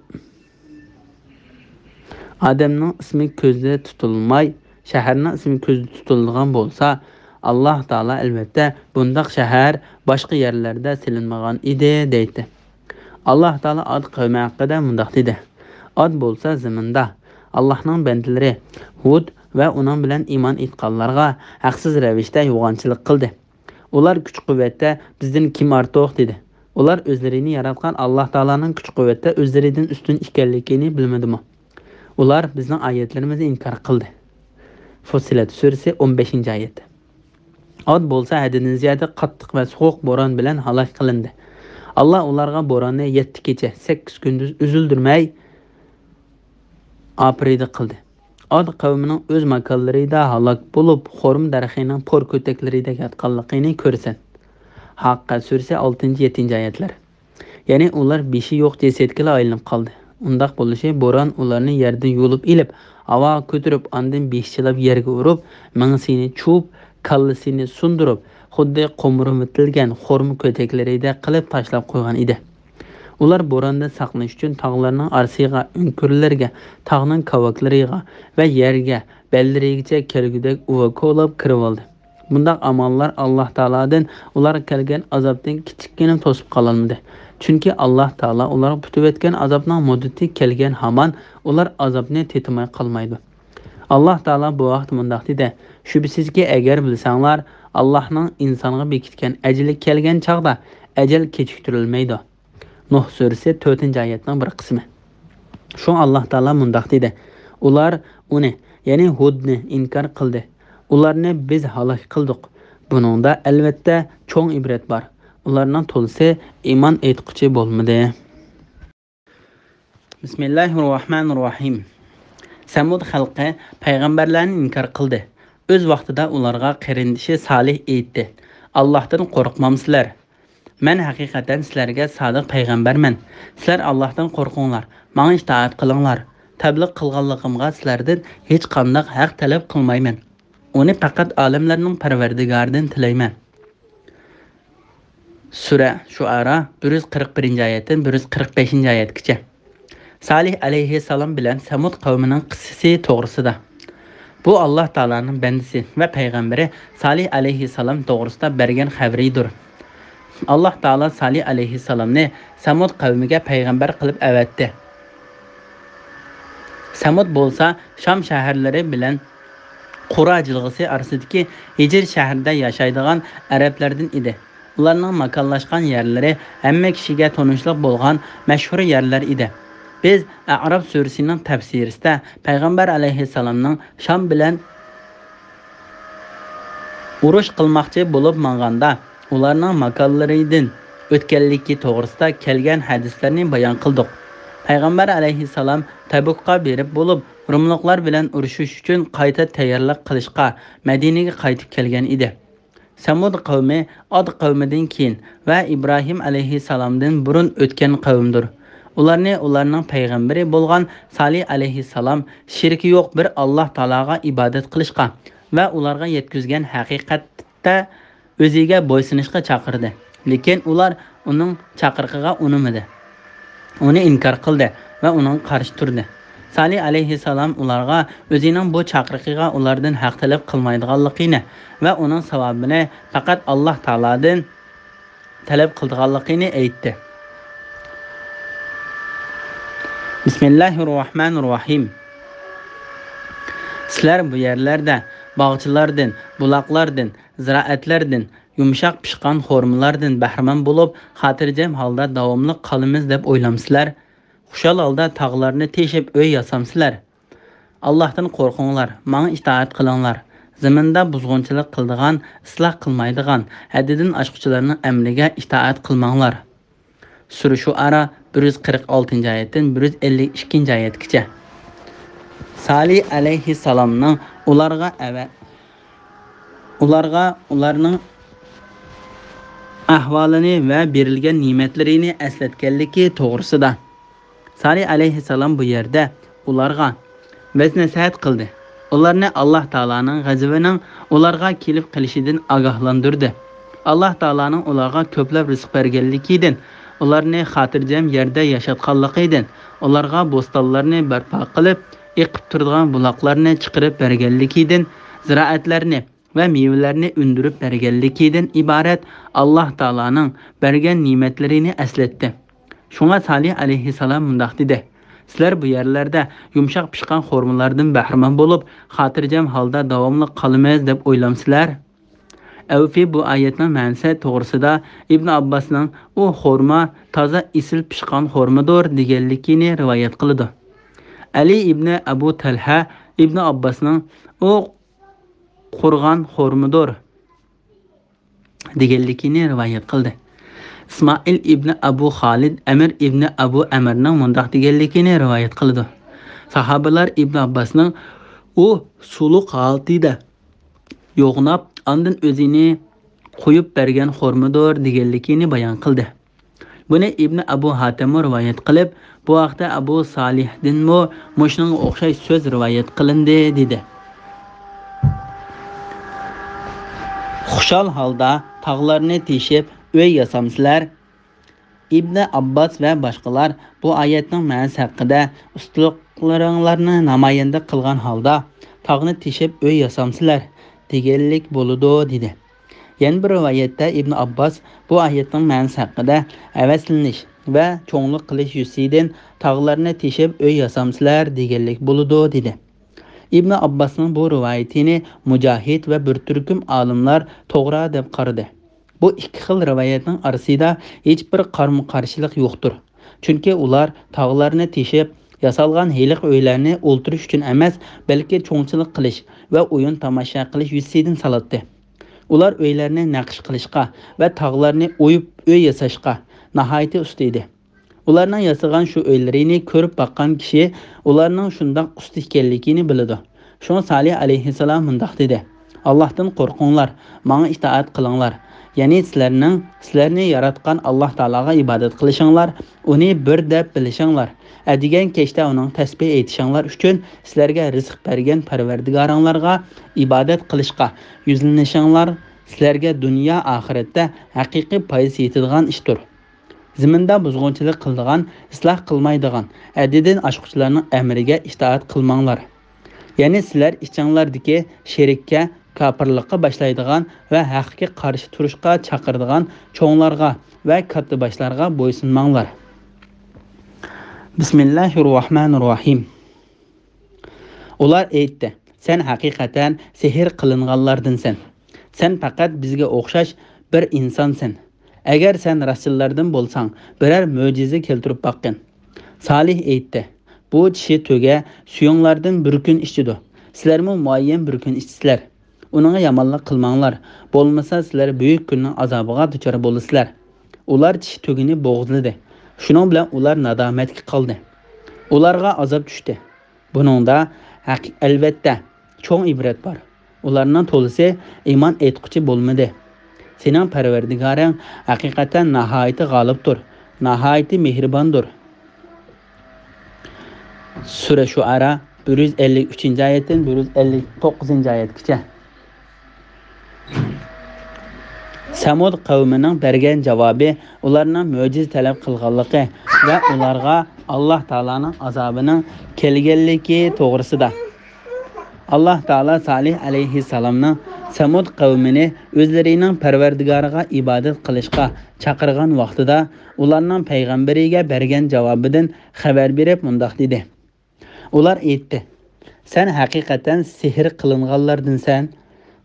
ئادەمنىڭ ئىسمى كۆزدە تۇتۇلماي، شەھەرنىڭ ئىسمى كۆزدە تۇتۇلىدىغان بولسا، ئاللاھ تائالا ئەلۋەتتە بۇنداق شەھەر باشقا يەرلەردە سېلىنمىغان ئىدى دەيتتى. ئاللاھ تائالا ئاد قەۋمى ھەققىدە مۇنداق دېدى: ئاد بولسا زېمىندا ئاللاھنىڭ بەندىلىرى ھۇد ۋە ئۇنىڭ بىلەن ئىمان ئېيتقانلارغا ھەقسىز رەۋىشتە يوغانچىلىق قىلدى. ئۇلار كۈچ-قۇۋۋەتتە بىزدىن كىم ئارتۇق؟ دېدى. ئۇلار ئۆزلىرىنى ياراتقان ئاللاھ تائالانىڭ كۈچ-قۇۋۋەتتە ئۆزلىرىدىن ئۈستۈن ئىكەنلىكىنى بىلمىدىمۇ؟ ئۇلار بىزنىڭ ئايەتلىرىمىزنى ئىنكار قىلدى. فۇسسىلەت سۈرىسى، ئون بەشىنچى ئايەت. ئاد بولسا ھەددىدىن زىيادە قاتتىق ۋە سوغۇق بوران بىلەن ھالاك قىلىندى. ئاللاھ ئۇلارغا بوراننى يەتتە كېچە، سەككىز كۈندۈز ئۈزۈلدۈرمەي ئاپىرىدە قىلدى. ئاد قەۋمىنىڭ ئۆز ماكانلىرىدا ھالاك بولۇپ، خورما دەرىخىنىڭ پور كۆتەكلىرىدە ياتقانلىقىنى كۆرىسەن. ھاققە سۈرىسى، ئالتىنچى، يەتتىنچى ئايەتلەر. يەنى ئۇلار بېشى يوق جەسەتكىلا ئايلىنىپ قالدى. ئۇنداق بولۇشى بوران ئۇلارنى يەردىن يۇلۇپ ئېلىپ، ھاۋاغا كۆتۈرۈپ، ئاندىن بېشىچىلاپ يەرگە ئۇرۇپ، مېڭىسىنى چۇۋۇپ، كاللىسىنى سۇندۇرۇپ، خۇددى قومۇرمىتىلگەن خورما كۆتەكلىرىدەك قىلىپ تاشلاپ قويغان ئىدى. ئۇلار بوراندىن ساقلىنىش ئۈچۈن تاغلارنىڭ ئارىسىغا، ئۆڭكۈرلەرگە، تاغنىڭ كاۋاكلىرىغا ۋە يەرگە بەللىرىگىچە كەلگۈدەك ئۇۋا كولاپ كىرىۋالدى. بۇنداق ئاماللار ئاللاھ تائالادىن ئۇلارغا كەلگەن ئازابتىن كىچىككىنە توسۇپ قالالمىدى. چۈنكى ئاللاھ تائالا ئۇلارغا پۈتۈۋەتكەن ئازابنىڭ مۇددىتى كەلگەن ھامان ئۇلار ئازابنى تېتىماي قالمايدۇ. ئاللاھ تائالا بۇ ھەقتە مۇنداق دېدى: شۈبھىسىزكى، ئەگەر بىلسەڭلار، ئاللاھنىڭ ئىنسانغا بېكىتكەن ئەجىلى كەلگەن چاغدا ئەجەل كېچىكتۈرۈلمەيدۇ. نۇھ سۈرىسى، تۆتىنچى ئايەتنىڭ بىر قىسمى. شۇڭا ئاللاھ تائالا مۇنداق دېدى: ئۇلار ئۇنى، يەنى ھۇدنى ئىنكار قىلدى. ئۇلارنى بىز ھالاك قىلدۇق. بۇنىڭدا ئەلۋەتتە چوڭ ئىبرەت بار. ئۇلارنىڭ تولىسى ئىمان ئېيتقۇچى بولمىدى. بىسمىللاھىررەھمانىررەھىم. سەمۇد خەلقى پەيغەمبەرلەرنى ئىنكار قىلدى. ئۆز ۋاقتىدا ئۇلارغا قېرىندىشى سالىھ ئېيتتى: ئاللاھتىن قورقمامسىلەر؟ مەن ھەقىقەتەن سىلەرگە سادىق پەيغەمبەرمەن. سىلەر ئاللاھتىن قورقۇڭلار، ماڭا ئىتائەت قىلىڭلار. تەبلىغ قىلغانلىقىمغا سىلەردىن ھېچقانداق ھەق تەلەپ قىلمايمەن. ئۇنى پەقەت ئالەملەرنىڭ پەرۋەردىگارىدىن تىلەيمەن. سۈرە شۇئارا، بىر يۈز قىرىق بىرىنچى ئايەتتىن بىر يۈز قىرىق بەشىنچى ئايەتكىچە. سالىھ ئەلەيھىسسالام بىلەن سەمۇد قەۋمىنىڭ قىسسىسى توغرىسىدا. بۇ ئاللاھ تائالانىڭ بەندىسى ۋە پەيغەمبىرى سالىھ ئەلەيھىسسالام توغرىسىدا بەرگەن خەۋىرىدۇر. ئاللاھ تائالا سالىھ ئەلەيھىسسالامنى سەمۇد قەۋمىگە پەيغەمبەر قىلىپ ئەۋەتتى. سەمۇد بولسا شام شەھەرلىرى بىلەن قۇرا جىلغىسى ئارىسىدىكى ھىجىر شەھىرىدە ياشايدىغان ئەرەبلەردىن ئىدى. ئۇلارنىڭ ماكانلاشقان يەرلىرى ھەممە كىشىگە تونۇشلۇق بولغان مەشھۇر يەرلەر ئىدى. بىز ئەئراف سۈرىسىنىڭ تەپسىرىسىدە پەيغەمبەر ئەلەيھىسسالامنىڭ شام بىلەن ئۇرۇش قىلماقچى بولۇپ ماڭغاندا، ئۇلارنىڭ ماكانلىرىدىن ئۆتكەنلىكى توغرىسىدا كەلگەن ھەدىسلەرنى بايان قىلدۇق. پەيغەمبەر ئەلەيھىسسالام تەبۇكقا بېرىپ بولۇپ، روملۇقلار بىلەن ئۇرۇشۇش ئۈچۈن قايتا تەييارلىق قىلىشقا مەدىنىگە قايتىپ كەلگەن ئىدى. سەمۇد قەۋمى ئاد قەۋمىدىن كېيىن ۋە ئىبراھىم ئەلەيھىسسالامدىن بۇرۇن ئۆتكەن قەۋمدۇر. ئۇلارنى ئۇلارنىڭ پەيغەمبىرى بولغان سالىھ ئەلەيھىسسالام شېرىكى يوق بىر ئاللاھ تائالاغا ئىبادەت قىلىشقا ۋە ئۇلارغا يەتكۈزگەن ھەقىقەتتە ئۆزىگە بويسۇنۇشقا چاقىردى. لېكىن ئۇلار ئۇنىڭ چاقىرىقىغا ئۇنىمىدى. ئۇنى ئىنكار قىلدى ۋە ئۇنىڭغا قارشى تۇردى. سالىھ ئەلەيھىسسالام ئۇلارغا ئۆزىنىڭ بۇ چاقىرىقىغا ئۇلاردىن ھەق تەلەپ قىلمايدىغانلىقىنى ۋە ئۇنىڭ ساۋابىنى پەقەت ئاللاھ تائالادىن تەلەپ قىلىدىغانلىقىنى ئېيتتى. بىسمىللاھىررەھمانىررەھىم. سىلەر بۇ يەرلەردە باغچىلاردىن، بۇلاقلاردىن، زىرائەتلەردىن، يۇمشاق پىشقان خورمىلاردىن بەھرىمەن بولۇپ، خاتىرجەم ھالدا داۋاملىق قالىمىز دەپ ئويلامسىلەر؟ خۇشال ھالدا تاغلارنى تېشىپ ئۆي ياسامسىلەر؟ ئاللاھتىن قورقۇڭلار، ماڭا ئىتائەت قىلىڭلار. زېمىندا بۇزغۇنچىلىق قىلىدىغان، ئىسلاھ قىلمايدىغان، ھەددىدىن ئاشقۇچىلارنىڭ ئەمرىگە ئىتائەت قىلماڭلار. سۈرە شۇئارا، بىر يۈز قىرىق ئالتىنچى ئايەتتىن بىر يۈز ئەللىك ئىككىنچى ئايەتكىچە. سالىھ ئەلەيھىسسالامنىڭ ئۇلارغا ئەۋە-، ئۇلارغا ئۇلارنىڭ ئەھۋالىنى ۋە بېرىلگەن نېمەتلىرىنى ئەسلەتكەنلىكى توغرىسىدا. سالىھ ئەلەيھىسسالام بۇ يەردە ئۇلارغا ۋەز-نەسىھەت قىلدى. ئۇلارنى ئاللاھ تائالانىڭ غەزىپىنىڭ ئۇلارغا كېلىپ قېلىشىدىن ئاگاھلاندۇردى. ئاللاھ تائالانىڭ ئۇلارغا كۆپلەپ رىزىق بەرگەنلىكىدىن، ئۇلارنى خاتىرجەم يەردە ياشاتقانلىقىدىن، ئۇلارغا بوستانلارنى بەرپا قىلىپ، ئېقىپ تۇرىدىغان بۇلاقلارنى چىقىرىپ بەرگەنلىكىدىن، زىرائەتلەرنى ۋە مېۋىلەرنى ئۈندۈرۈپ بەرگەنلىكىدىن ئىبارەت ئاللاھ تائالانىڭ بەرگەن نېمەتلىرىنى ئەسلەتتى. شۇڭا سالىھ ئەلەيھىسسالام مۇنداق دېدى: سىلەر بۇ يەرلەردە يۇمشاق پىشقان خورمىلاردىن بەھرىمەن بولۇپ، خاتىرجەم ھالدا داۋاملىق قالىمىز دەپ ئويلامسىلەر؟ ئەۋفى بۇ ئايەتنىڭ مەنىسى توغرىسىدا ئىبن ئابباسنىڭ «ئۇ خورما تازا ئېسىل پىشقان خورمىدۇر» دېگەنلىكىنى رىۋايەت قىلىدۇ. ئەلى ئىبنى ئەبۇ تەلھە ئىبن ئابباسنىڭ «ئۇ قۇرغان خورمىدۇر» دېگەنلىكىنى رىۋايەت قىلدى. ئىسمائىل ئىبنى ئەبۇ خالىد ئەمىر ئىبنى ئەبۇ ئەمىرنىڭ مۇنداق دېگەنلىكىنى رىۋايەت قىلىدۇ. ساھابىلار ئىبن ئابباسنىڭ «ئۇ سۇلۇق ھالىتىدە يوغىناپ، ئاندىن ئۆزىنى قويۇپ بەرگەن خورمىدۇر» دېگەنلىكىنى بايان قىلدى. بۇنى ئىبنى ئەبۇ ھاتىممۇ رىۋايەت قىلىپ، بۇ ھەقتە ئەبۇ سالىھدىنمۇ مۇشۇنىڭغا ئوخشاش سۆز رىۋايەت قىلىندى، دېدى. خۇشال ھالدا تاغلارنى تېشىپ ئۆي ياسامسىلەر؟ ئىبنى ئابباس ۋە باشقىلار بۇ ئايەتنىڭ مەنىسى ھەققىدە ئۇستىلىقلىرىڭلارنى نامايەندە قىلغان ھالدا، تاغنى تېشىپ ئۆي ياسامسىلەر دېگەنلىك بولىدۇ» دېدى. يەنە بىر رىۋايەتتە ئىبن ئابباس بۇ ئايەتنىڭ مەنىسى ھەققىدە ھەۋەسلىنىش ۋە چوڭلۇق قىلىش يۈزىسىدىن تاغلارنى تېشىپ ئۆي ياسامسىلەر دېگەنلىك بولىدۇ دېدى. ئىبن ئابباسنىڭ بۇ رىۋايىتىنى مۇجاھىد ۋە بىر تۈركۈم ئالىملار توغرا دەپ قارىدى. بۇ ئىككى خىل رىۋايەتنىڭ ئارىسىدا ھېچبىر قارىمۇقارشىلىق يوقتۇر. چۈنكى ئۇلار تاغلارنى تېشىپ ياسالغان ھېلىقى ئۆيلەرنى ئولتۇرۇش ئۈچۈن ئەمەس، بەلكى چوڭچىلىق قىلىش ۋە ئويۇن تاماشا قىلىش يۈزىسىدىن سالاتتى. ئۇلار ئۆيلەرنى نەقىش قىلىشقا ۋە تاغلارنى ئويۇپ ئۆي ياساشقا ناھايىتى ئۇستا ئىدى. ئۇلارنىڭ ياسىغان شۇ ئۆيلىرىنى كۆرۈپ باققان كىشى ئۇلارنىڭ شۇنداق ئۇستا ئىكەنلىكىنى بىلىدۇ. شۇڭا سالىھ ئەلەيھىسسالام مۇنداق دېدى: «ئاللاھتىن قورقۇڭلار، ماڭا ئىتائەت قىلىڭلار. يەنى سىلەرنىڭ، سىلەرنى ياراتقان ئاللاھ تائالاغا ئىبادەت قىلىشىڭلار، ئۇنى بىر دەپ بىلىشىڭلار. ئەتىگەن كەچتە ئۇنىڭ تەسبىھ ئېيتىشىڭلار ئۈچۈن سىلەرگە رىزىق بەرگەن پەرۋەردىگارىڭلارغا ئىبادەت قىلىشقا يۈزلىنىشىڭلار سىلەرگە دۇنيا ئاخىرەتتە ھەقىقىي پايدىسى يېتىدىغان ئىشتۇر. زېمىندا بۇزغۇنچىلىق قىلىدىغان، ئىسلاھ قىلمايدىغان، ھەددىدىن ئاشقۇچىلارنىڭ ئەمرىگە ئىتائەت قىلماڭلار. يەنى سىلەر ئىچىڭلاردىكى شېرىككە، كاپىرلىققا باشلايدىغان ۋە ھەققە قارشى تۇرۇشقا چاقىرىدىغان چوڭلارغا ۋە كاتتىباشلارغا بويسۇنماڭلار.» بىسمىللاھىررەھمانىررەھىم. ئۇلار ئېيتتى: «سەن ھەقىقەتەن سېھىر قىلىنغانلاردىنسەن. سەن پەقەت بىزگە ئوخشاش بىر ئىنسانسەن. ئەگەر سەن راستچىللاردىن بولساڭ، بىرەر مۆجىزە كەلتۈرۈپ باققىن.» سالىھ ئېيتتى: «بۇ چىشى تۆگە سۈيۈڭلاردىن بىر كۈن ئىچىدۇ. سىلەرمۇ مۇئەييەن بىر كۈن ئىچىسىلەر. ئۇنىڭغا يامانلىق قىلماڭلار، بولمىسا سىلەر بۈيۈك كۈننىڭ ئازابىغا دۇچار بولىسىلەر.» ئۇلار چىشى تۆگىنى بوغۇزلىدى. شۇنىڭ بىلەن ئۇلار نادامەتكە قالدى. ئۇلارغا ئازاب چۈشتى. بۇنىڭدا ھەق-، ئەلۋەتتە، چوڭ ئىبرەت بار. ئۇلارنىڭ تولىسى ئىمان ئېيتقۇچى بولمىدى. سېنىڭ پەرۋەردىگارىڭ ھەقىقەتەن ناھايىتى غالىبتۇر، ناھايىتى مېھرىباندۇر. سۈرە شۇئەرا، بىر يۈز ئەللىك ئۈچىنچى ئايەتتىن بىر يۈز ئەللىك توققۇزىنچى ئايەتكىچە. سەمۇد قەۋمىنىڭ بەرگەن جاۋابى ئۇلارنىڭ مۆجىزە تەلەپ قىلغانلىقى ۋە ئۇلارغا ئاللاھ تائالانىڭ ئازابىنىڭ كەلگەنلىكى توغرىسىدا. ئاللاھ تائالا سالىھ ئەلەيھىسسالامنىڭ سەمۇد قەۋمىنى ئۆزلىرىنىڭ پەرۋەردىگارىغا ئىبادەت قىلىشقا چاقىرغان ۋاقتىدا ئۇلارنىڭ پەيغەمبىرىگە بەرگەن جاۋابىدىن خەۋەر بېرىپ مۇنداق دېدى. ئۇلار ئېيتتى: «سەن ھەقىقەتەن سېھىر قىلىنغانلاردىنسەن.»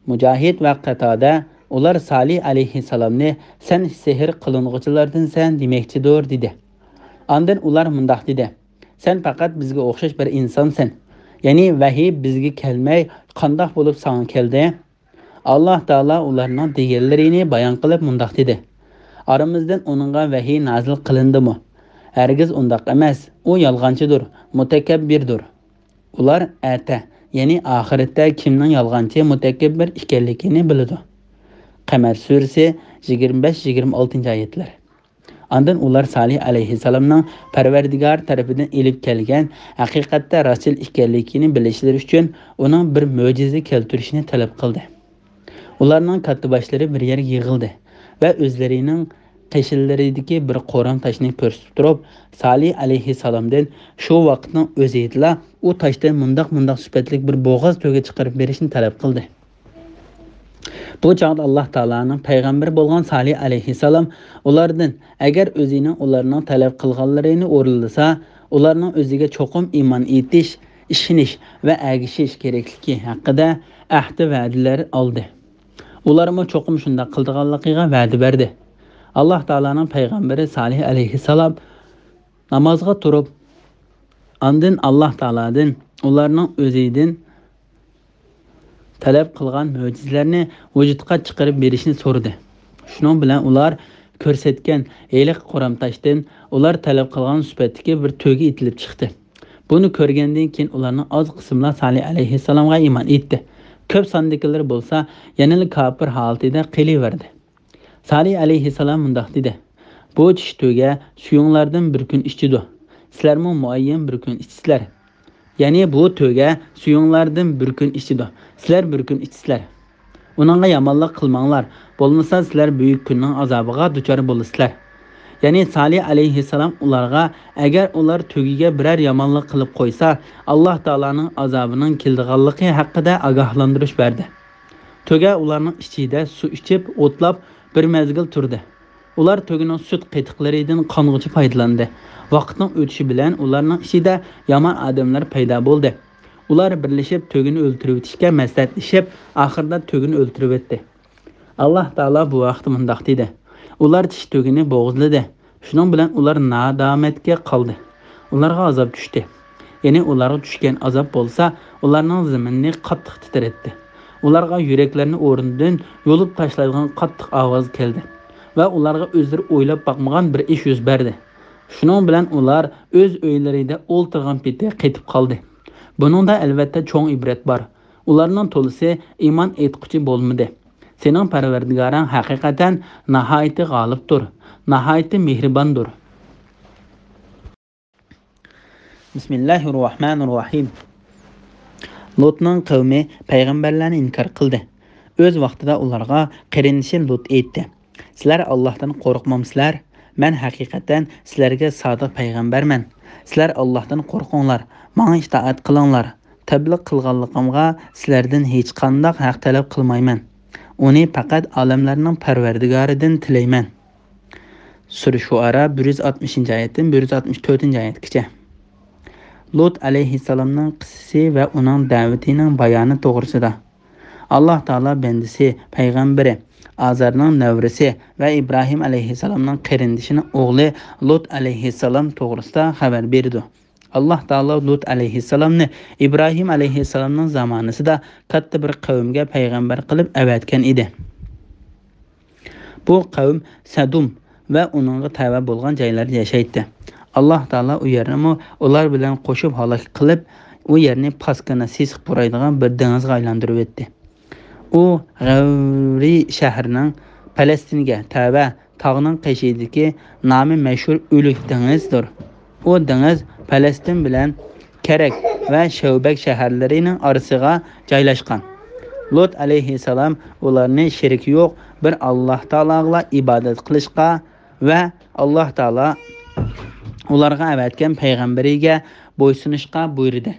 مۇجاھىد ۋە قاتادە: «ئۇلار سالىھ ئەلەيھىسسالامنى سەن سېھىر قىلىنغۇچىلاردىنسەن دېمەكچىدۇر» دېدى. ئاندىن ئۇلار مۇنداق دېدى: «سەن پەقەت بىزگە ئوخشاش بىر ئىنسانسەن. يەنى ۋەھىي بىزگە كەلمەي قانداق بولۇپ ساڭا كەلدى؟» ئاللاھ تائالا ئۇلارنىڭ دېگەنلىرىنى بايان قىلىپ مۇنداق دېدى: «ئارىمىزدىن ئۇنىڭغا ۋەھىي نازىل قىلىندىمۇ؟ ھەرگىز ئۇنداق ئەمەس، ئۇ يالغانچىدۇر، مۇتەكەببىردۇر.» ئۇلار ئەتە، يەنى ئاخىرەتتە كىمنىڭ يالغانچى، مۇتەكەببىر ئىكەنلىكىنى بىلىدۇ. قەمەر سۈرىسى، يىگىرمە بەش، يىگىرمە ئالتىنچى ئايەتلەر. ئاندىن ئۇلار سالىھ ئەلەيھىسسالامنىڭ پەرۋەردىگارى تەرىپىدىن ئېلىپ كەلگەن ھەقىقەتتە راستچىل ئىكەنلىكىنى بىلىشلىرى ئۈچۈن ئۇنىڭ بىر مۆجىزە كەلتۈرۈشىنى تەلەپ قىلدى. ئۇلارنىڭ كاتتىباشلىرى بىر يەرگە يىغىلدى ۋە ئۆزلىرىنىڭ قېشىلىرىدىكى بىر قورام تاشنى كۆرسىتىپ تۇرۇپ، سالىھ ئەلەيھىسسالامدىن شۇ ۋاقىتنىڭ ئۆزىدىلا ئۇ تاشتىن مۇنداق-مۇنداق سۈپەتلىك بىر بوغاز تۆگە چىقىرىپ بېرىشنى تەلەپ قىلدى. بۇ چاغدا ئاللاھ تائالانىڭ پەيغەمبىرى بولغان سالىھ ئەلەيھىسسالام ئۇلاردىن، ئەگەر ئۆزىنىڭ ئۇلارنىڭ تەلەپ قىلغانلىرىنى ئورۇنلىسا، ئۇلارنىڭ ئۆزىگە چوقۇم ئىمان ئېيتىش، ئىشىنىش ۋە ئەگىشىش كېرەكلىكى ھەققىدە ئەھدى ۋەدىلەر ئالدى. ئۇلارمۇ چوقۇم شۇنداق قىلىدىغانلىقىغا ۋەدە بەردى. ئاللاھ تائالانىڭ پەيغەمبىرى سالىھ ئەلەيھىسسالام نامازغا تۇرۇپ، ئاندىن ئاللاھ تائالادىن ئۇلارنىڭ ئۆزىدىن تەلەپ قىلغان مۆجىزىلەرنى ۋۇجۇدقا چىقىرىپ بېرىشنى سورىدى. شۇنىڭ بىلەن ئۇلار كۆرسەتكەن ھېلىقى قورام تاشتىن ئۇلار تەلەپ قىلغان سۈپەتتىكى بىر تۆگە ئېتىلىپ چىقتى. بۇنى كۆرگەندىن كېيىن ئۇلارنىڭ ئاز قىسمىلا سالىھ ئەلەيھىسسالامغا ئىمان ئېيتتى. كۆپ ساندىكىلىرى بولسا يەنىلا كاپىر ھالىتىدە قېلىۋەردى. سالىھ ئەلەيھىسسالام مۇنداق دېدى: «بۇ چىشى تۆگە سۈيۈڭلاردىن بىر كۈن ئىچىدۇ. سىلەرمۇ مۇئەييەن بىر كۈن ئىچىسىلەر. يەنى بۇ تۆگە سۈيۈڭلاردىن بىر كۈن ئىچىدۇ. سىلەر بىر كۈن ئىچىسىلەر. ئۇنىڭغا يامانلىق قىلماڭلار، بولمىسا سىلەر بۈيۈك كۈننىڭ ئازابىغا دۇچار بولىسىلەر. يەنى سالىھ ئەلەيھىسسالام ئۇلارغا، ئەگەر ئۇلار تۆگىگە بىرەر يامانلىق قىلىپ قويسا، ئاللاھ تائالانىڭ ئازابىنىڭ كېلىدىغانلىقى ھەققىدە ئاگاھلاندۇرۇش بەردى. تۆگە ئۇلارنىڭ ئىچىدە سۇ ئىچىپ، ئوتلاپ، بىر مەزگىل تۇردى. ئۇلار تۆگىنىڭ سۈت قېتىقلىرىدىن قانغۇچە پايدىلاندى. ۋاقىتنىڭ ئۆتۈشى بىلەن ئۇلارنىڭ ئىچىدە يامان ئادەملەر پەيدا بولدى. ئۇلار بىرلىشىپ تۆگىنى ئۆلتۈرۈۋېتىشكە مەسلىھەتلىشىپ، ئاخىرىدا تۆگىنى ئۆلتۈرۈۋەتتى. ئاللاھ تائالا بۇ ھەقتە مۇنداق دېدى: ئۇلار چىشى تۆگىنى بوغۇزلىدى. شۇنىڭ بىلەن ئۇلار نادامەتكە قالدى. ئۇلارغا ئازاب چۈشتى. يەنى ئۇلارغا چۈشكەن ئازاب بولسا، ئۇلارنىڭ زېمىنىنى قاتتىق تىترەتتى. ئۇلارغا يۈرەكلەرنى ئورنىدىن يۇلۇپ تاشلايدىغان قاتتىق ئاۋاز كەلدى ۋە ئۇلارغا ئۆزلىرى ئويلاپ باقمىغان بىر ئىش يۈز بەردى. شۇنىڭ بىلەن ئۇلار ئۆز ئۆيلىرىدە ئولتۇرغان پېتى قېتىپ قالدى. بۇنىڭدا ئەلۋەتتە چوڭ ئىبرەت بار. ئۇلارنىڭ تولىسى ئىمان ئېيتقۇچى بولمىدى. سېنىڭ پەرۋەردىگارىڭ ھەقىقەتەن ناھايىتى غالىبتۇر، ناھايىتى مېھرىباندۇر. بىسمىللاھىررەھمانىررەھىم. لۇتنىڭ قەۋمى پەيغەمبەرلەرنى ئىنكار قىلدى. ئۆز ۋاقتىدا ئۇلارغا قېرىندىشى لۇت ئېيتتى: سىلەر ئاللاھتىن قورقمامسىلەر؟ مەن ھەقىقەتەن سىلەرگە سادىق پەيغەمبەرمەن. سىلەر ئاللاھتىن قورقۇڭلار، ماڭا ئىتائەت قىلىڭلار. تەبلىغ قىلغانلىقىمغا سىلەردىن ھېچقانداق ھەق تەلەپ قىلمايمەن. ئۇنى پەقەت ئالەملەرنىڭ پەرۋەردىگارىدىن تىلەيمەن. سۈرە شۇئەرا بىر يۈز ئاتمىشىنچى ئايەتتىن بىر يۈز ئاتمىش تۆتىنچى ئايەتكىچە. لۇت ئەلەيھىسسالامنىڭ قىسسىسى ۋە ئۇنىڭ دەۋىتىنىڭ بايانى توغرىسىدا. ئاللاھ تائالا بەندىسى، پەيغەمبىرى، ئازارنىڭ نەۋرىسى ۋە ئىبراھىم ئەلەيھىسسالامنىڭ قېرىندىشىنىڭ ئوغلى لۇت ئەلەيھىسسالام توغرىسىدا خەۋەر بېرىدۇ. ئاللاھ تائالا لۇت ئەلەيھىسسالامنى ئىبراھىم ئەلەيھىسسالامنىڭ زامانىسىدا كاتتا بىر قەۋمگە پەيغەمبەر قىلىپ ئەۋەتكەن ئىدى. بۇ قەۋم سەدۇم ۋە ئۇنىڭغا تەۋە بولغان جايلاردا ياشايتتى. ئاللاھ تائالا ئۇ يەرنىمۇ ئۇلار بىلەن قوشۇپ ھالاك قىلىپ، ئۇ يەرنى پاسكىنا سېسىق پۇرايدىغان بىر دېڭىزغا ئايلاندۇرۇۋەتتى. ئۇ غەۋرى شەھىرىنىڭ پەلەستىنگە تەۋە تاغنىڭ قېشىدىكى نامى مەشھۇر ئۆلۈك دېڭىزدۇر. ئۇ دېڭىز پەلەستىن بىلەن كەرەك ۋە شەۋبەك شەھەرلىرىنىڭ ئارىسىغا جايلاشقان. لۇت ئەلەيھىسسالام ئۇلارنى شېرىكى يوق بىر ئاللاھ تائالاغىلا ئىبادەت قىلىشقا ۋە ئاللاھ تائالا ئۇلارغا ئەۋەتكەن پەيغەمبىرىگە بويسۇنۇشقا بۇيرۇدى.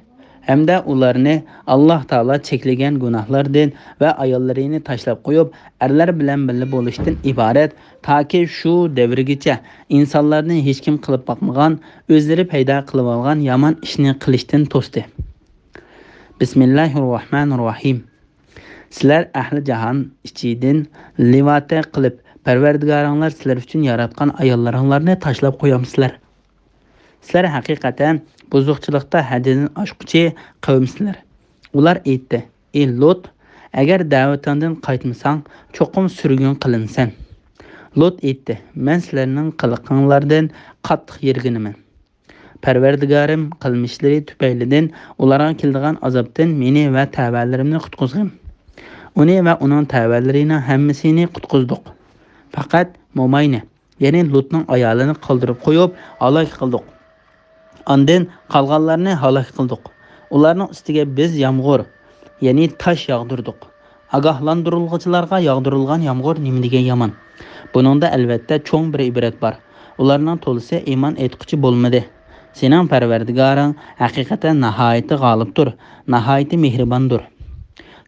ھەمدە ئۇلارنى ئاللاھ تائالا چەكلىگەن گۇناھلاردىن ۋە ئاياللىرىنى تاشلاپ قويۇپ، ئەرلەر بىلەن بىللە بولۇشتىن ئىبارەت، تاكى شۇ دەۋرگىچە ئىنسانلارنى ھېچكىم قىلىپ باقمىغان، ئۆزلىرى پەيدا قىلىۋالغان يامان ئىشنى قىلىشتىن توستى. بىسمىللاھىررەھمانىررەھىم. سىلەر ئەھلى جاھان ئىچىدىن لىۋاتە قىلىپ، پەرۋەردىگارىڭلار سىلەر ئۈچۈن ياراتقان ئاياللىرىڭلارنى تاشلاپ قويامسىلەر؟ سىلەر ھەقىقەتەن بۇزۇقچىلىقتا ھەددىدىن ئاشقۇچى قەۋمسىلەر. ئۇلار ئېيتتى: ئى لۇت، ئەگەر دەۋىتىڭدىن قايتمىساڭ، چوقۇم سۈرگۈن قىلىنىسەن. لۇت ئېيتتى: مەن سىلەرنىڭ قىلىقىڭلاردىن قاتتىق يىرگىنىمەن. پەرۋەردىگارىم قىلمىشلىرى تۈپەيلىدىن ئۇلارغا كېلىدىغان ئازابتىن مېنى ۋە تەۋەلىرىمنى قۇتقۇزغىن. ئۇنى ۋە ئۇنىڭ تەۋەلىرىنىڭ ھەممىسىنى قۇتقۇزدۇق. پەقەت موماينى، يەنى لۇتنىڭ ئايالىنى قالدۇرۇپ قويۇپ، ھالاك قىلدۇق. ئاندىن قالغانلارنى ھالاك قىلدۇق. ئۇلارنىڭ ئۈستىگە بىز يامغۇر، يەنى تاش ياغدۇردۇق. ئاگاھلاندۇرۇلغۇچىلارغا ياغدۇرۇلغان يامغۇر نېمىدېگەن يامان! بۇنىڭدا، ئەلۋەتتە، چوڭ بىر ئىبرەت بار. ئۇلارنىڭ تولىسى ئىمان ئېيتقۇچى بولمىدى. سېنىڭ پەرۋەردىگارىڭ ھەقىقەتەن ناھايىتى غالىبتۇر، ناھايىتى مېھرىباندۇر.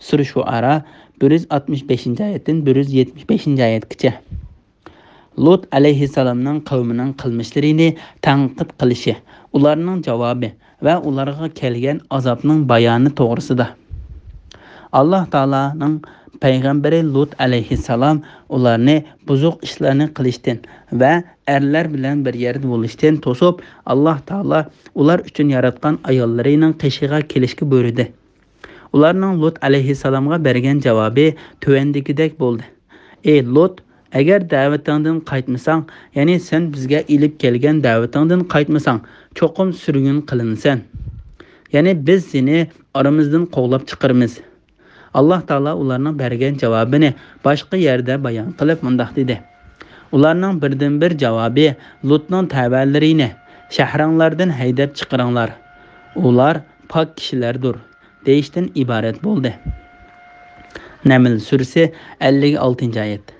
سۈرە شۇئەرا بىر يۈز ئاتمىش بەشىنچى ئايەتتىن بىر يۈز يەتمىش بەشىنچى ئايەتكىچە. لۇت ئەلەيھىسسالامنىڭ قەۋمىنىڭ قىلمىشلىرىنى تەنقىد قىلىشى، ئۇلارنىڭ جاۋابى ۋە ئۇلارغا كەلگەن ئازابنىڭ بايانى توغرىسىدا. ئاللاھ تائالانىڭ پەيغەمبىرى لۇت ئەلەيھىسسالام ئۇلارنى بۇزۇق ئىشلارنى قىلىشتىن ۋە ئەرلەر بىلەن بىر يەردە بولۇشتىن توسۇپ، ئاللاھ تائالا ئۇلار ئۈچۈن ياراتقان ئاياللىرىنىڭ قېشىغا كېلىشكە بۇيرۇدى. ئۇلارنىڭ لۇت ئەلەيھىسسالامغا بەرگەن جاۋابى تۆۋەندىكىدەك بولدى: ئى لۇت، ئەگەر دەۋىتىڭدىن قايتمىساڭ، يەنى سەن بىزگە ئېلىپ كەلگەن دەۋىتىڭدىن قايتمىساڭ، چوقۇم سۈرگۈن قىلىنىسەن. يەنى بىز سېنى ئارىمىزدىن قوغلاپ چىقىرىمىز. ئاللاھ تائالا ئۇلارنىڭ بەرگەن جاۋابىنى باشقا يەردە بايان قىلىپ مۇنداق دېدى: ئۇلارنىڭ بىردىنبىر جاۋابى لۇتنىڭ تەۋەلىرىنى شەھىرىڭلاردىن ھەيدەپ چىقىرىڭلار. ئۇلار پاك كىشىلەردۇر، دېيىشتىن ئىبارەت بولدى. نەمل سۈرىسى، ئەللىك ئالتىنچى ئايەت.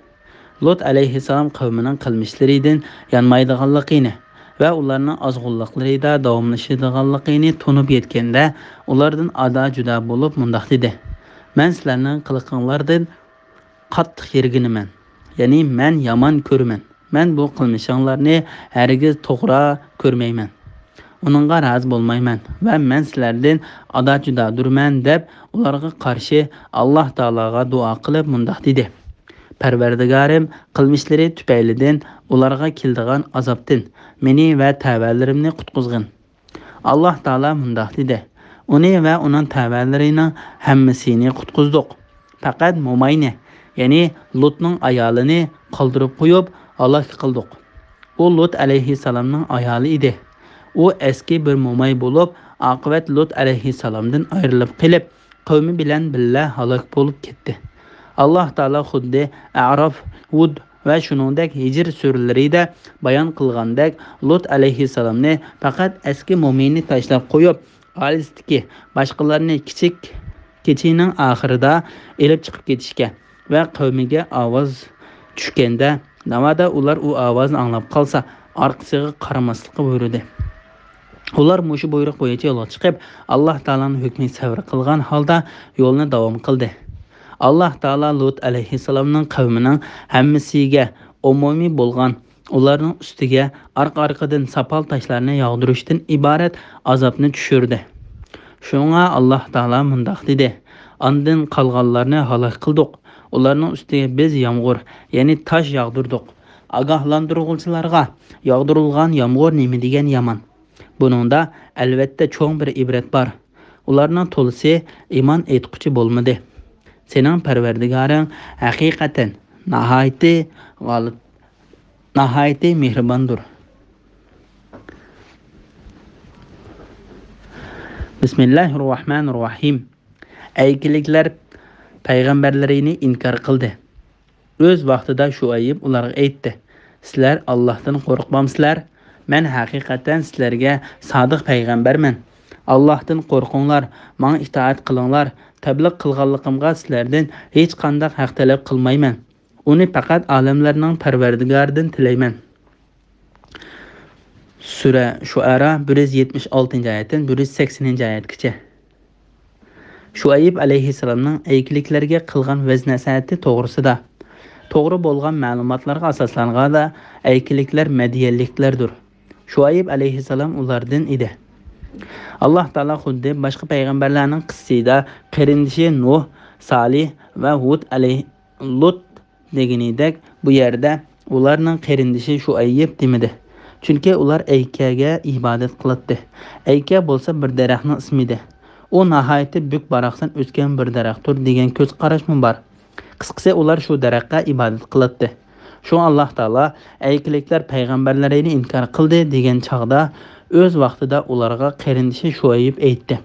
لۇت ئەلەيھىسسالام قەۋمىنىڭ قىلمىشلىرىدىن يانمايدىغانلىقىنى ۋە ئۇلارنىڭ ئازغۇنلۇقلىرىدا داۋاملىشىدىغانلىقىنى تونۇپ يەتكەندە، ئۇلاردىن ئادا-جۇدا بولۇپ مۇنداق دېدى: «مەن سىلەرنىڭ قىلىقىڭلاردىن قاتتىق يىرگىنىمەن، يەنى مەن يامان كۆرىمەن. مەن بۇ قىلمىشىڭلارنى ھەرگىز توغرا كۆرمەيمەن. ئۇنىڭغا رازى بولمايمەن ۋە مەن سىلەردىن ئادا-جۇدادۇرمەن» دەپ، ئۇلارغا قارشى ئاللاھ تائالاغا دۇئا قىلىپ مۇنداق دېدى: «پەرۋەردىگارىم، قىلمىشلىرى تۈپەيلىدىن ئۇلارغا كېلىدىغان ئازابتىن مېنى ۋە تەۋەلىرىمنى قۇتقۇزغىن.» ئاللاھ تائالا مۇنداق دېدى: «ئۇنى ۋە ئۇنىڭ تەۋەلىرىنىڭ ھەممىسىنى قۇتقۇزدۇق. پەقەت موماينى، يەنى لۇتنىڭ ئايالىنى قالدۇرۇپ قويۇپ ھالاك قىلدۇق. ئۇ لۇت ئەلەيھىسسالامنىڭ ئايالى ئىدى. ئۇ ئەسكى بىر موماي بولۇپ، ئاقىۋەت لۇت ئەلەيھىسسالامدىن ئايرىلىپ قېلىپ، قەۋمى بىلەن بىللە ھالاك بولۇپ كەتتى.» ئاللاھ تائالا خۇددى ئەراف، ھۇد ۋە شۇنىڭدەك ھىجر سۈرىلىرىدە بايان قىلغاندەك، لۇت ئەلەيھىسسالامنى پەقەت ئەسكى مومىيىنى تاشلاپ قويۇپ، ئائىلىسىدىكى باشقىلارنى كىچىك كېچىنىڭ ئاخىرىدا ئېلىپ چىقىپ كېتىشكە ۋە قەۋمىگە ئاۋاز چۈشكەندە، ناۋادا ئۇلار ئۇ ئاۋازنى ئاڭلاپ قالسا، ئارقىسىغا قارىماسلىققا بۇيرۇدى. ئۇلار مۇشۇ بۇيرۇق بويىچە يولغا چىقىپ، ئاللاھ تائالانىڭ ھۆكمىگە سەۋر قىلغان ھالدا يولىنى داۋام قىلدى. ئاللاھ تائالا لۇت ئەلەيھىسسالامنىڭ قەۋمىنىڭ ھەممىسىگە ئومۇمىي بولغان، ئۇلارنىڭ ئۈستىگە ئارقا-ئارقىدىن ساپال تاشلارنى ياغدۇرۇشتىن ئىبارەت ئازابنى چۈشۈردى. شۇڭا ئاللاھ تائالا مۇنداق دېدى: «ئاندىن قالغانلارنى ھالاك قىلدۇق. ئۇلارنىڭ ئۈستىگە بىز يامغۇر، يەنى تاش ياغدۇردۇق. ئاگاھلاندۇرغۇچىلارغا ياغدۇرۇلغان يامغۇر نېمە دېگەن يامان! بۇنىڭدا ئەلۋەتتە چوڭ بىر ئىبرەت بار. ئۇلارنىڭ تولىسى ئىمان ئېيتقۇچى بولمىدى. سېنىڭ پەرۋەردىگارىڭ ھەقىقەتەن ناھايىتى غالىب، ناھايىتى مېھرىباندۇر.» بىسمىللاھىررەھمانىررەھىم. ئەيكىلىكلەر پەيغەمبەرلىرىنى ئىنكار قىلدى. ئۆز ۋاقتىدا شۇئەيب ئۇلارغا ئېيتتى: «سىلەر ئاللاھتىن قورقمامسىلەر؟ مەن ھەقىقەتەن سىلەرگە سادىق پەيغەمبەرمەن. ئاللاھتىن قورقۇڭلار، ماڭا ئىتائەت قىلىڭلار. تەبلىغ قىلغانلىقىمغا سىلەردىن ھېچقانداق ھەق تەلەپ قىلمايمەن. ئۇنى پەقەت ئالەملەرنىڭ پەرۋەردىگارىدىن تىلەيمەن.» سۈرە شۇئەرا، بىر يۈز يەتمىش ئالتىنچى ئايەتتىن بىر يۈز سەكسىنىنچى ئايەتكىچە. شۇئەيب ئەلەيھىسسالامنىڭ ئەيكىلىكلەرگە قىلغان ۋەز-نەسىھەتى توغرىسىدا. توغرا بولغان مەلۇماتلارغا ئاساسلانغاندا، ئەيكىلىكلەر مەديەنلىكلەردۇر. شۇئەيب ئەلەيھىسسالام ئۇلاردىن ئىدى. ئاللاھ تائالا خۇددى باشقا پەيغەمبەرلەرنىڭ قىسسىسىدا قېرىندىشى نۇھ، سالىھ ۋە ھۇد ئەلەي-، لۇت دېگىنىدەك، بۇ يەردە ئۇلارنىڭ قېرىندىشى شۇئەيب دېمىدى. چۈنكى ئۇلار ئەيكەگە ئىبادەت قىلاتتى. ئەيكە بولسا بىر دەرەخنىڭ ئىسمى ئىدى. ئۇ ناھايىتى بۈك-باراقسان ئۆسكەن بىر دەرەختۇر دېگەن كۆز قاراشمۇ بار. قىسقىسى، ئۇلار شۇ دەرەخكە ئىبادەت قىلاتتى. شۇڭا ئاللاھ تائالا ئەيكىلىكلەر پەيغەمبەرلىرىنى ئىنكار قىلدى دېگەن چاغدا، ئۆز ۋاقتىدا ئۇلارغا قېرىندىشى شۇئەيب ئېيتتى.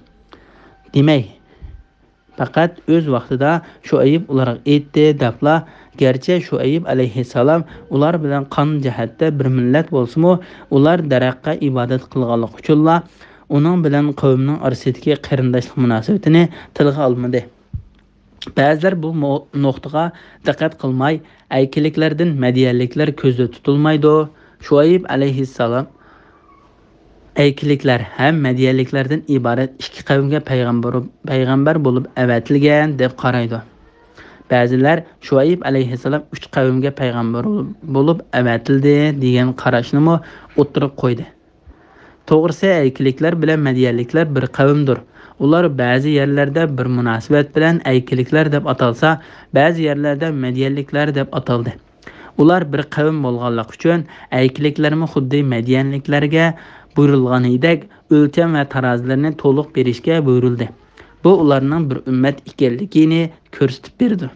دېمەي، پەقەت ئۆز ۋاقتىدا شۇئەيب ئۇلارغا ئېيتتى دەپلا، گەرچە شۇئەيب ئەلەيھىسسالام ئۇلار بىلەن قان جەھەتتە بىر مىللەت بولسىمۇ، ئۇلار دەرەخكە ئىبادەت قىلغانلىقى ئۈچۈنلا ئۇنىڭ بىلەن قەۋمىنىڭ ئارىسىدىكى قېرىنداشلىق مۇناسىۋىتىنى تىلغا ئالمىدى. بەزىلەر بۇ مو-، نۇقتىغا دىققەت قىلماي، ئەيكىلىكلەردىن مەديەنلىكلەر كۆزدە تۇتۇلمايدۇ. شۇئەيب ئەلەيھىسسالام ئەيكىلىكلەر ھەم مەديەنلىكلەردىن ئىبارەت ئىككى قەۋمگە پەيغەمبەر، پەيغەمبەر بولۇپ ئەۋەتىلگەن دەپ قارايدۇ. بەزىلەر شۇئەيب ئەلەيھىسسالام ئۈچ قەۋمگە پەيغەمبەر بولۇپ ئەۋەتىلدى دېگەن قاراشنىمۇ ئوتتۇرىغا قويدى. توغرىسى، ئەيكىلىكلەر بىلەن مەديەنلىكلەر بىر قەۋمدۇر. ئۇلار بەزى يەرلەردە بىر مۇناسىۋەت بىلەن ئەيكىلىكلەر دەپ ئاتالسا، بەزى يەرلەردە مەديەنلىكلەر دەپ ئاتالدى. ئۇلار بىر قەۋم بولغانلىقى ئۈچۈن، ئەيكىلىكلەرمۇ خۇددى مەديەنلىكلەرگە بۇيرۇلغىنىدەك ئۆلچەم ۋە تارازىلىرىنى تولۇق بېرىشكە بۇيرۇلدى. بۇ ئۇلارنىڭ بىر ئۈممەت ئىكەنلىكىنى كۆرسىتىپ بېرىدۇ.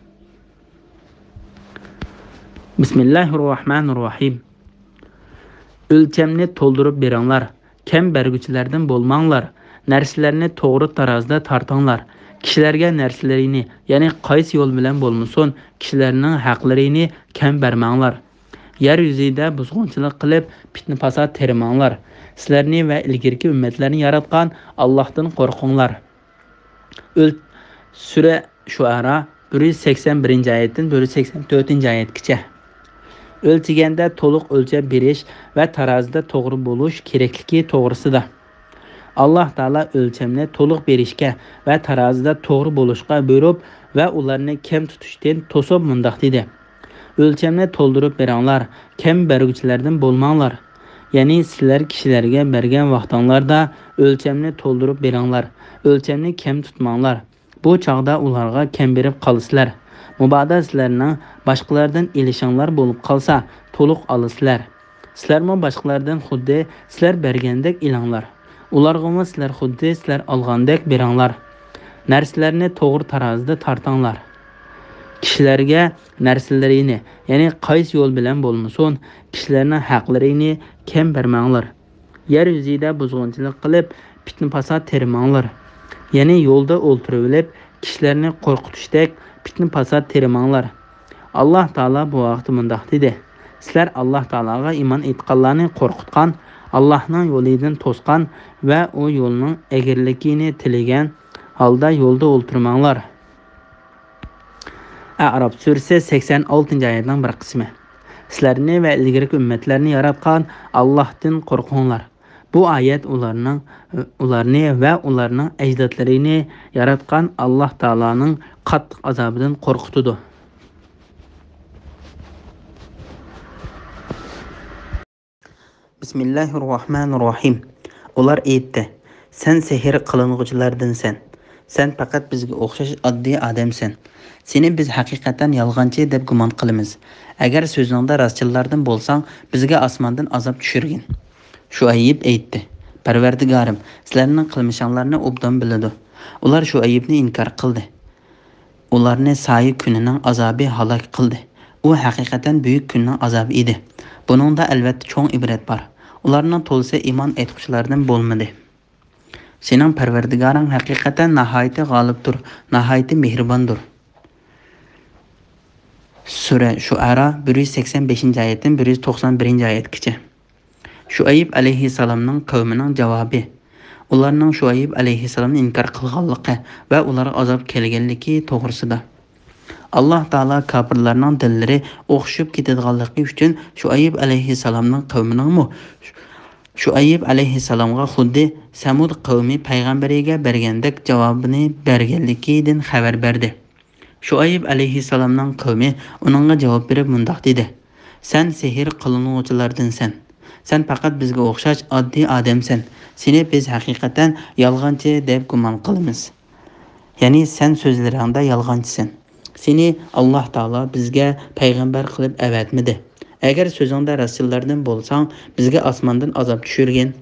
بىسمىللاھىررەھمانىررەھىم. ئۆلچەمنى تولدۇرۇپ بېرىڭلار. كەم بەرگۈچىلەردىن بولماڭلار. نەرسىلەرنى توغرا تارازىدا تارتىڭلار. كىشىلەرگە نەرسىلىرىنى، يەنى قايسى يول بىلەن بولمىسۇن، كىشىلەرنىڭ ھەقلىرىنى كەم بەرمەڭلار. يەر يۈزىدە بۇزغۇنچىلىق قىلىپ، پىتنە-پاسات تېرىماڭلار. سىلەرنى ۋە ئىلگىرىكى ئۈممەتلەرنى ياراتقان ئاللاھتىن قورقۇڭلار. ئۆل-، سۈرە شۇئەرا، بىر يۈز سەكسەن بىرىنچى ئايەتتىن بىر يۈز سەكسەن تۆتىنچى ئايەتكىچە. ئۆلچىگەندە تولۇق ئۆلچەپ بېرىش ۋە تارازىدا توغرا بولۇش كېرەكلىكى توغرىسىدا. ئاللاھ تائالا ئۆلچەمنى تولۇق بېرىشكە ۋە تارازىدا توغرا بولۇشقا بۇيرۇپ ۋە ئۇلارنى كەم تۇتۇشتىن توسۇپ مۇنداق دېدى: ئۆلچەمنى تولدۇرۇپ بېرىڭلار، كەم بەرگۈچىلەردىن بولماڭلار. يەنى سىلەر كىشىلەرگە بەرگەن ۋاقتىڭلاردا ئۆلچەمنى تولدۇرۇپ بېرىڭلار، ئۆلچەمنى كەم تۇتماڭلار. بۇ چاغدا ئۇلارغا كەم بېرىپ قالىسىلەر. مۇبادا سىلەرنىڭ باشقىلاردىن ئېلىشىڭلار بولۇپ قالسا، تولۇق ئالىسىلەر. سىلەرمۇ باشقىلاردىن خۇددى سىلەر بەرگەندەك ئېلىڭلار. ئۇلارغىمۇ سىلەر خۇددى سىلەر ئالغاندەك بېرىڭلار. نەرسىلەرنى توغرا تارازىدا تارتىڭلار. كىشىلەرگە نەرسىلىرىنى، يەنى قايسى يول بىلەن بولمىسۇن، كىشىلەرنىڭ ھەقلىرىنى كەم بەرمەڭلار. يەر يۈزىدە بۇزغۇنچىلىق قىلىپ، پىتنە-پاسات تېرىماڭلار. يەنى يولدا ئولتۇرۇۋېلىپ، كىشىلەرنى قورقۇتۇشتەك پىتنە-پاسات تېرىماڭلار. ئاللاھ تائالا بۇ ھەقتە مۇنداق دېدى: سىلەر ئاللاھ تائالاغا ئىمان ئېيتقانلارنى قورقۇتقان، ئاللاھنىڭ يولىدىن توسقان ۋە ئۇ يولنىڭ ئەگرىلىكىنى تىلىگەن ھالدا يولدا ئولتۇرماڭلار. ئەئراف سۈرىسى سەكسەن ئالتىنچى ئايەتنىڭ بىر قىسمى. سىلەرنى ۋە ئىلگىرىكى ئۈممەتلەرنى ياراتقان ئاللاھتىن قورقۇڭلار. بۇ ئايەت ئۇلارنىڭ، ئۇلارنى ۋە ئۇلارنىڭ ئەجدادلىرىنى ياراتقان ئاللاھ تائالانىڭ قاتتىق ئازابىدىن قورقۇتىدۇ. بىسمىللاھىررەھمانىررەھىم. ئۇلار ئېيتتى: سەن سېھىر قىلىنغۇچىلاردىنسەن. سەن پەقەت بىزگە ئوخشاش ئاددىي ئادەمسەن. سېنى بىز ھەقىقەتەن يالغانچى دەپ گۇمان قىلىمىز. ئەگەر سۆزۈڭدە راستچىللاردىن بولساڭ، بىزگە ئاسماندىن ئازاب چۈشۈرگىن. شۇئەيب ئېيتتى: پەرۋەردىگارىم، سىلەرنىڭ قىلمىشىڭلارنى ئوبدان بىلىدۇ. ئۇلار شۇئەيبنى ئىنكار قىلدى. ئۇلارنى سايە كۈنىنىڭ ئازابى ھالاك قىلدى. ئۇ ھەقىقەتەن بۈيۈك كۈننىڭ ئازابى ئىدى. بۇنىڭدا ئەلۋەتتە چوڭ ئىبرەت بار. ئۇلارنىڭ تولىسى ئىمان ئېيتقۇچىلاردىن بولمىدى. سېنىڭ پەرۋەردىگارىڭ ھەقىقەتەن ناھايىتى غالىبتۇر، ناھايىتى مېھرىباندۇر. سۈرە شۇئەرا، بىر يۈز سەكسەن بەشىنچى ئايەتتىن بىر يۈز توقسان بىرىنچى ئايەتكىچە. شۇئەيب ئەلەيھىسسالامنىڭ قەۋمىنىڭ جاۋابى. ئۇلارنىڭ شۇئەيب ئەلەيھىسسالامنى ئىنكار قىلغانلىقى ۋە ئۇلارغا ئازاب كەلگەنلىكى توغرىسىدا. ئاللاھ تائالا كاپىرلارنىڭ دىللىرى ئوخشىشىپ كېتىدىغانلىقى ئۈچۈن شۇئەيب ئەلەيھىسسالامنىڭ قەۋمىنىڭمۇ شۇئەيب ئەلەيھىسسالامغا خۇددى سەمۇد قەۋمى پەيغەمبىرىگە بەرگەندەك جاۋابىنى بەرگەنلىكىدىن خەۋەر بەردى. شۇئەيب ئەلەيھىسسالامنىڭ قەۋمى ئۇنىڭغا جاۋاب بېرىپ مۇنداق دېدى: سەن سېھىر قىلىنغۇچىلاردىنسەن. سەن پەقەت بىزگە ئوخشاش ئاددىي ئادەمسەن. سېنى بىز ھەقىقەتەن يالغانچى دەپ گۇمان قىلىمىز. يەنى سەن سۆزلىرىڭدە يالغانچىسەن. سېنى ئاللاھ تائالا بىزگە پەيغەمبەر قىلىپ ئەۋەتمىدى. ئەگەر سۆزۈڭدە راستچىللاردىن بولساڭ، بىزگە ئاسماندىن ئازاب چۈشۈرگىن.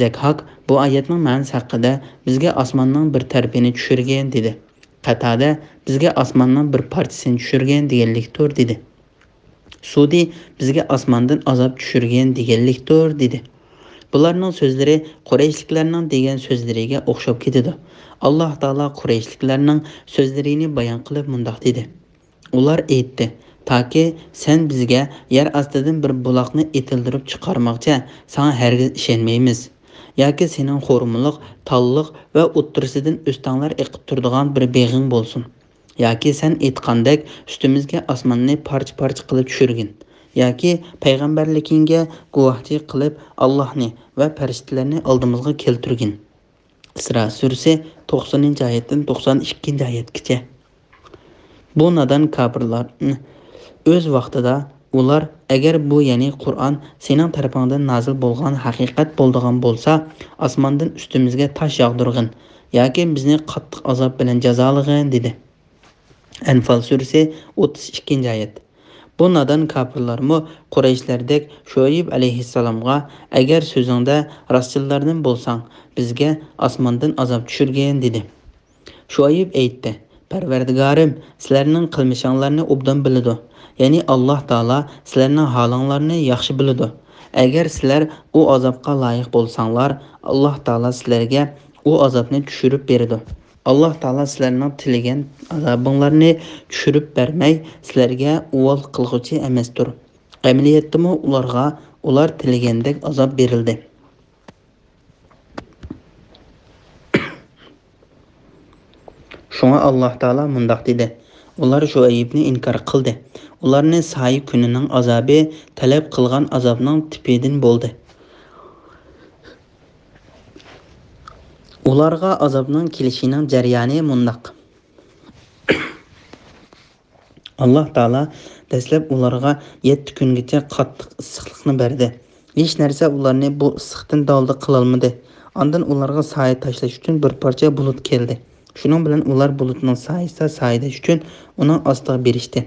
زەكھاك بۇ ئايەتنىڭ مەنىسى ھەققىدە، بىزگە ئاسماننىڭ بىر تەرىپىنى چۈشۈرگىن، دېدى. قاتادە بىزگە ئاسماننىڭ بىر پارچىسىنى چۈشۈرگىن دېگەنلىكتۇر، دېدى. سۇدى بىزگە ئاسماندىن ئازاب چۈشۈرگىن دېگەنلىكتۇر، دېدى. بۇلارنىڭ سۆزلىرى قۇرەيشلىكلەرنىڭ دېگەن سۆزلىرىگە ئوخشاپ كېتىدۇ. ئاللاھ تائالا قۇرەيشلىكلەرنىڭ سۆزلىرىنى بايان قىلىپ مۇنداق دېدى: ئۇلار ئېيتتى: تاكى سەن بىزگە يەر ئاستىدىن بىر بۇلاقنى ئېتىلدۈرۈپ چىقارماقچە، ساڭا ھەرگىز ئىشەنمەيمىز. ياكى سېنىڭ خورمىلىق، تاللىق ۋە ئوتتۇرىسىدىن ئۆستەڭلەر ئېقىپ تۇرىدىغان بىر بېغىڭ بولسۇن. ياكى سەن ئېيتقاندەك ئۈستىمىزگە ئاسماننى پارچە-پارچە قىلىپ چۈشۈرگىن. ياكى پەيغەمبەرلىكىڭگە گۇۋاھچى قىلىپ ئاللاھنى ۋە پەرىشتىلەرنى ئالدىمىزغا كەلتۈرگىن. ئىسرا سۈرىسى توقسىنىنچى ئايەتتىن توقسان ئىككىنچى ئايەتكىچە. بۇ نادان كاپىرلار ئۆز ۋاقتىدا ئۇلار: ئەگەر بۇ، يەنى قۇرئان، سېنىڭ تەرىپىڭدىن نازىل بولغان ھەقىقەت بولىدىغان بولسا، ئاسماندىن ئۈستىمىزگە تاش ياغدۇرغىن ياكى بىزنى قاتتىق ئازاب بىلەن جازالىغىن، دېدى. ئەنفال سۈرىسى، ئوتتۇز ئىككىنچى ئايەت. بۇ نادان كاپىرلارمۇ قۇرەيشلەردەك شۇئەيب ئەلەيھىسسالامغا: ئەگەر سۆزۈڭدە راستچىللاردىن بولساڭ، بىزگە ئاسماندىن ئازاب چۈشۈرگىن، دېدى. شۇئەيب ئېيتتى: پەرۋەردىگارىم سىلەرنىڭ قىلمىشىڭلارنى ئوبدان بىلىدۇ، يەنى ئاللاھ تائالا سىلەرنىڭ ھالىڭلارنى ياخشى بىلىدۇ. ئەگەر سىلەر ئۇ ئازابقا لايىق بولساڭلار، ئاللاھ تائالا سىلەرگە ئۇ ئازابنى چۈشۈرۈپ بېرىدۇ. ئاللاھ تائالا سىلەرنىڭ تىلىگەن ئازابىڭلارنى چۈشۈرۈپ بەرمەي، سىلەرگە ئۇۋال قىلغۇچى ئەمەستۇر. ئەمەلىيەتتىمۇ ئۇلارغا ئۇلار تىلىگەندەك ئازاب بېرىلدى. شۇڭا ئاللاھ تائالا مۇنداق دېدى: ئۇلار شۇئەيبنى ئىنكار قىلدى. ئۇلارنى سايە كۈنىنىڭ ئازابى تەلەپ قىلغان ئازابنىڭ تىپىدىن بولدى. ئۇلارغا ئازابنىڭ كېلىشىنىڭ جەريانى مۇنداق. ئاللاھ تائالا دەسلەپ ئۇلارغا يەتتە كۈنگىچە قاتتىق ئىسسىقلىقنى بەردى. ھېچ نەرسە ئۇلارنى بۇ ئىسسىقتىن دالدا قىلالمىدى. ئاندىن ئۇلارغا سايە تاشلاش ئۈچۈن بىر پارچە بۇلۇت كەلدى. شۇنىڭ بىلەن ئۇلار بۇلۇتنىڭ سايىسىدا سايىداش ئۈچۈن ئۇنىڭ ئاستىغا بېرىشتى.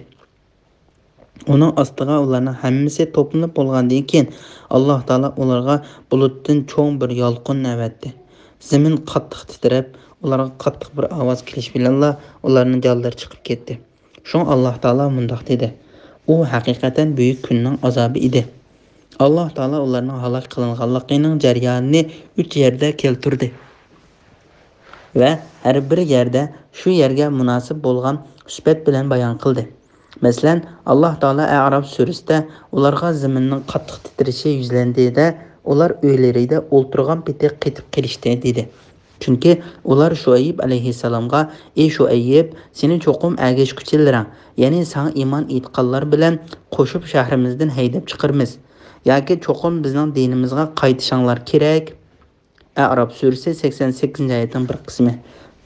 ئۇنىڭ ئاستىغا ئۇلارنىڭ ھەممىسى توپلىنىپ بولغاندىن كېيىن، ئاللاھ تائالا ئۇلارغا بۇلۇتتىن چوڭ بىر يالقۇن ئەۋەتتى. زېمىن قاتتىق تىترەپ، ئۇلارغا قاتتىق بىر ئاۋاز كېلىش بىلەنلا ئۇلارنىڭ جانلىرى چىقىپ كەتتى. شۇڭا ئاللاھ تائالا مۇنداق دېدى: «ئۇ ھەقىقەتەن بۈيۈك كۈننىڭ ئازابى ئىدى.» ئاللاھ تائالا ئۇلارنىڭ ھالاك قىلىنغانلىقىنىڭ جەريانىنى ئۈچ يەردە كەلتۈردى ۋە ھەر بىر يەردە شۇ يەرگە مۇناسىپ بولغان سۈپەت بىلەن بايان قىلدى. مەسىلەن، ئاللاھ تائالا ئەئراف سۈرىسىدە ئۇلارغا زېمىننىڭ قاتتىق تىترىشى يۈزلەندى-دە، ئۇلار ئۆيلىرىدە ئولتۇرغان پېتى قېتىپ قېلىشتى، دېدى. چۈنكى ئۇلار شۇئەيب ئەلەيھىسسالامغا: «ئى شۇئەيب، سېنى چوقۇم ئەگەشكۈچىلىرىڭ، يەنى ساڭا ئىمان ئېيتقانلار بىلەن قوشۇپ شەھىرىمىزدىن ھەيدەپ چىقىرىمىز ياكى چوقۇم بىزنىڭ دىنىمىزغا قايتىشىڭلار كېرەك.» ئەئراف سۈرىسى سەكسەن سەككىزىنچى ئايەتنىڭ بىر قىسمى،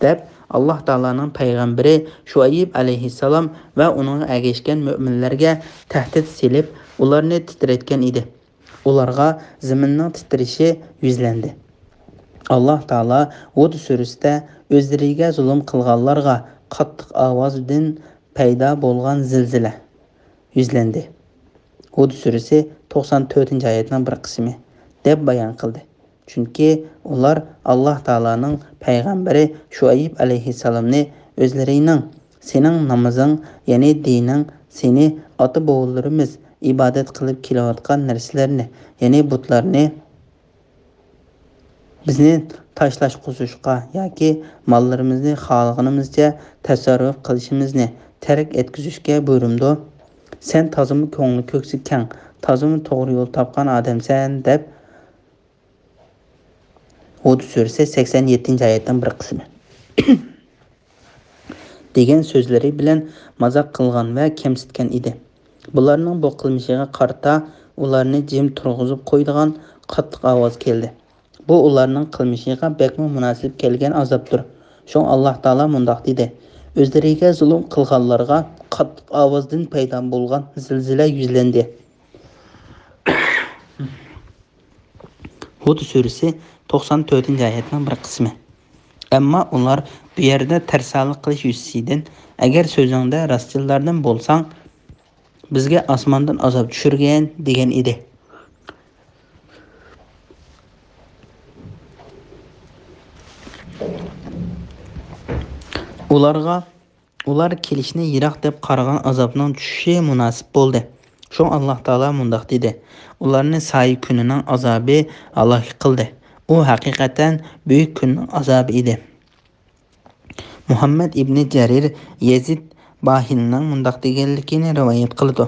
دەپ ئاللاھ تائالانىڭ پەيغەمبىرى شۇئەيب ئەلەيھىسسالام ۋە ئۇنىڭغا ئەگەشكەن مۆمىنلەرگە تەھدىت سېلىپ، ئۇلارنى تىترەتكەن ئىدى. ئۇلارغا زېمىننىڭ تىترىشى يۈزلەندى. ئاللاھ تائالا ھۇد سۈرىسىدە ئۆزلىرىگە زۇلۇم قىلغانلارغا قاتتىق ئاۋازدىن پەيدا بولغان زىلزىلە يۈزلەندى. ھۇد سۈرىسى توقسان تۆتىنچى ئايەتنىڭ بىر قىسمى، دەپ بايان قىلدى. چۈنكى ئۇلار ئاللاھ تائالانىڭ پەيغەمبىرى شۇئەيب ئەلەيھىسسالامنى ئۆزلىرىنىڭ، سېنىڭ نامىزىڭ، يەنى دىنىڭ، سېنى ئاتا-بوۋىلىرىمىز ئىبادەت قىلىپ كېلىۋاتقان نەرسىلەرنى، يەنى بۇتلارنى، بىزنى تاشلاشقۇزۇشقا ياكى ماللىرىمىزنى خالىغىنىمىزچە تەسەررۇپ قىلىشىمىزنى تەرك ئەتكۈزۈشكە بۇيرۇمدۇ؟ سەن تازىمۇ كۆڭلى كۆكسى كەڭ، تازىمۇ توغرا يول تاپقان ئادەمسەن، دەپ ھۇد سۈرىسى سەكسەن يەتتىنچى ئايەتنىڭ بىر قىسمى. دېگەن سۆزلىرى بىلەن مازاق قىلغان ۋە كەمسىتكەن ئىدى. بۇلارنىڭ بۇ قىلمىشىغا قارىتا ئۇلارنى جىم تۇرغۇزۇپ قويىدىغان قاتتىق ئاۋاز كەلدى. بۇ ئۇلارنىڭ قىلمىشىغا بەكمۇ مۇناسىپ كەلگەن ئازابتۇر. شۇڭا ئاللاھ تائالا مۇنداق دېدى: «ئۆزلىرىگە زۇلۇم قىلغانلارغا قاتتىق ئاۋازدىن پەيدا بولغان زىلزىلە يۈزلەندى.» ھۇد سۈرىسى توقسان تۆتىنچى ئايەتنىڭ بىر قىسمى. ئەمما ئۇلار بۇ يەردە تەرسالىق قىلىش يۈزىسىدىن، «ئەگەر سۆزۈڭدە راستچىللاردىن بولساڭ، بىزگە ئاسماندىن ئازاب چۈشۈرگىن» دېگەن ئىدى. ئۇلارغا ئۇلار كېلىشىنى يىراق دەپ قارىغان ئازابنىڭ چۈشۈشى مۇناسىپ بولدى. شۇڭا ئاللاھ تائالا مۇنداق دېدى: «ئۇلارنى سايە كۈنىنىڭ ئازابى ھالاك قىلدى.» ئۇ ھەقىقەتەن بۈيۈك كۈننىڭ ئازابى ئىدى. مۇھەممەد ئىبنى جەرىر يەزىد باھىلىنىڭ مۇنداق دېگەنلىكىنى رىۋايەت قىلىدۇ: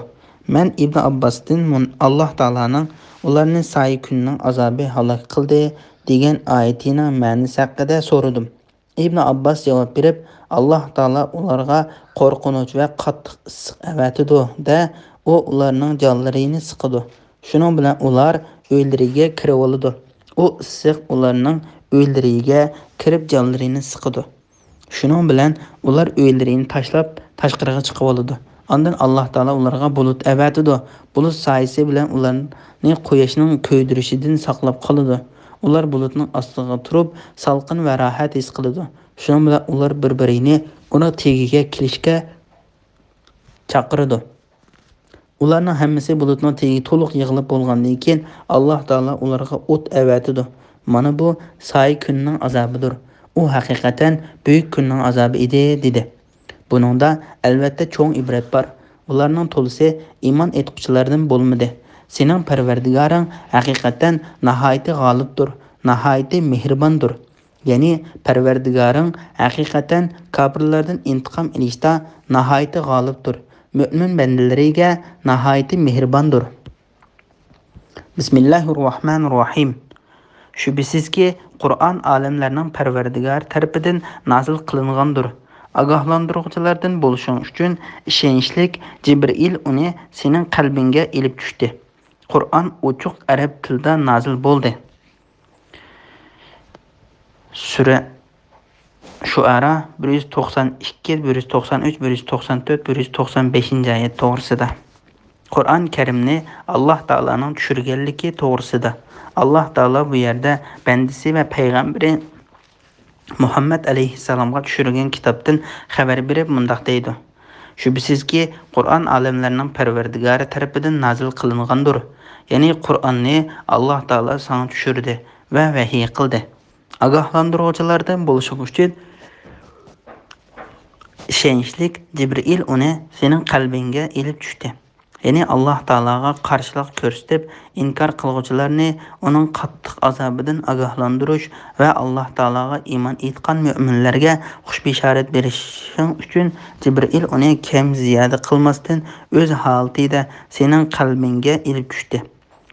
مەن ئىبنى ئابباستىن مۇن-، ئاللاھ تائالانىڭ «ئۇلارنى سايە كۈننىڭ ئازابى ھالاك قىلدى» دېگەن ئايىتىنىڭ مەنىسى ھەققىدە سورىدىم. ئىبنى ئابباس جاۋاب بېرىپ، «ئاللاھ تائالا ئۇلارغا قورقۇنچ ۋە قاتتىق ئىسسىق ئەۋەتىدۇ-دە، ئۇ ئۇلارنىڭ جانلىرىنى سىقىدۇ. شۇنىڭ بىلەن ئۇلار ئۆيلىرىگە كىرىۋالىدۇ. ئۇ ئىسسىق ئۇلارنىڭ ئۆيلىرىگە كىرىپ جانلىرىنى سىقىدۇ. شۇنىڭ بىلەن ئۇلار ئۆيلىرىنى تاشلاپ تاشقىرىغا چىقىۋالىدۇ. ئاندىن ئاللاھ تائالا ئۇلارغا بۇلۇت ئەۋەتىدۇ. بۇلۇت سايىسى بىلەن ئۇلارنى قۇياشنىڭ كۆيدۈرۈشىدىن ساقلاپ قالىدۇ. ئۇلار بۇلۇتنىڭ ئاستىغا تۇرۇپ، سالقىن ۋە راھەت ھېس قىلىدۇ. شۇنىڭ بىلەن ئۇلار بىر-بىرىنى ئۇنىڭ تېگىگە كېلىشكە چاقىرىدۇ. ئۇلارنىڭ ھەممىسى بۇلۇتنىڭ تېگىگە تولۇق يىغىلىپ بولغاندىن كېيىن، ئاللاھ تائالا ئۇلارغا ئوت ئەۋەتىدۇ. مانا بۇ سايە كۈننىڭ ئازابىدۇر. ئۇ ھەقىقەتەن بۈيۈك كۈننىڭ ئازابى ئىدى» دېدى. بۇنىڭدا، ئەلۋەتتە، چوڭ ئىبرەت بار. ئۇلارنىڭ تولىسى ئىمان ئېيتقۇچىلاردىن بولمىدى. سېنىڭ پەرۋەردىگارىڭ ھەقىقەتەن ناھايىتى غالىبتۇر، ناھايىتى مېھرىباندۇر. يەنى پەرۋەردىگارىڭ ھەقىقەتەن كاپىرلاردىن ئىنتىقام ئېلىشتا ناھايىتى غالىبتۇر، مۆمىن بەندىلىرىگە ناھايىتى مېھرىباندۇر. بىسمىللاھىررەھمانىررەھىم. شۈبھىسىزكى، قۇرئان ئالەملەرنىڭ پەرۋەردىگارى تەرىپىدىن نازىل قىلىنغاندۇر. ئاگاھلاندۇرغۇچىلاردىن بولۇشۇڭ ئۈچۈن ئىشەنچلىك جىبرىئىل ئۇنى سېنىڭ قەلبىڭگە ئېلىپ چۈشتى. قۇرئان ئوچۇق ئەرەب تىلدا نازىل بولدى. سۈرە شۇئارا بىر يۈز توقسان ئىككى، بىر يۈز توقسان ئۈچ، بىر يۈز توقسان تۆت، بىر يۈز توقسان بەشىنچى ئايەت توغرىسىدا. قۇرئان كەرىمنى ئاللاھ تائالانىڭ چۈشۈرگەنلىكى توغرىسىدا. ئاللاھ تائالا بۇ يەردە بەندىسى ۋە پەيغەمبىرى مۇھەممەد ئەلەيھىسسالامغا چۈشۈرگەن كىتابتىن خەۋەر بېرىپ مۇنداق دەيدۇ: شۈبھىسىزكى، قۇرئان ئالەملەرنىڭ پەرۋەردىگارى تەرىپىدىن نازىل قىلىنغاندۇر. يەنى قۇرئاننى ئاللاھ تائالا ساڭا چۈشۈردى ۋە ۋەھىي قىلدى. ئاگاھلاندۇرغۇچىلاردىن بولۇشۇڭ ئۈچۈن ئىشەنچلىك جىبرىئىل ئۇنى سېنىڭ قەلبىڭگە ئېلىپ چۈشتى. يەنى ئاللاھ تائالاغا قارشىلىق كۆرسىتىپ، ئىنكار قىلغۇچىلارنى ئۇنىڭ قاتتىق ئازابىدىن ئاگاھلاندۇرۇش ۋە ئاللاھ تائالاغا ئىمان ئېيتقان مۆمىنلەرگە خۇش بېشارەت بېرىشىڭ ئۈچۈن جىبرىئىل ئۇنى كەم زىيادە قىلماستىن ئۆز ھالىتىدە سېنىڭ قەلبىڭگە ئېلىپ چۈشتى.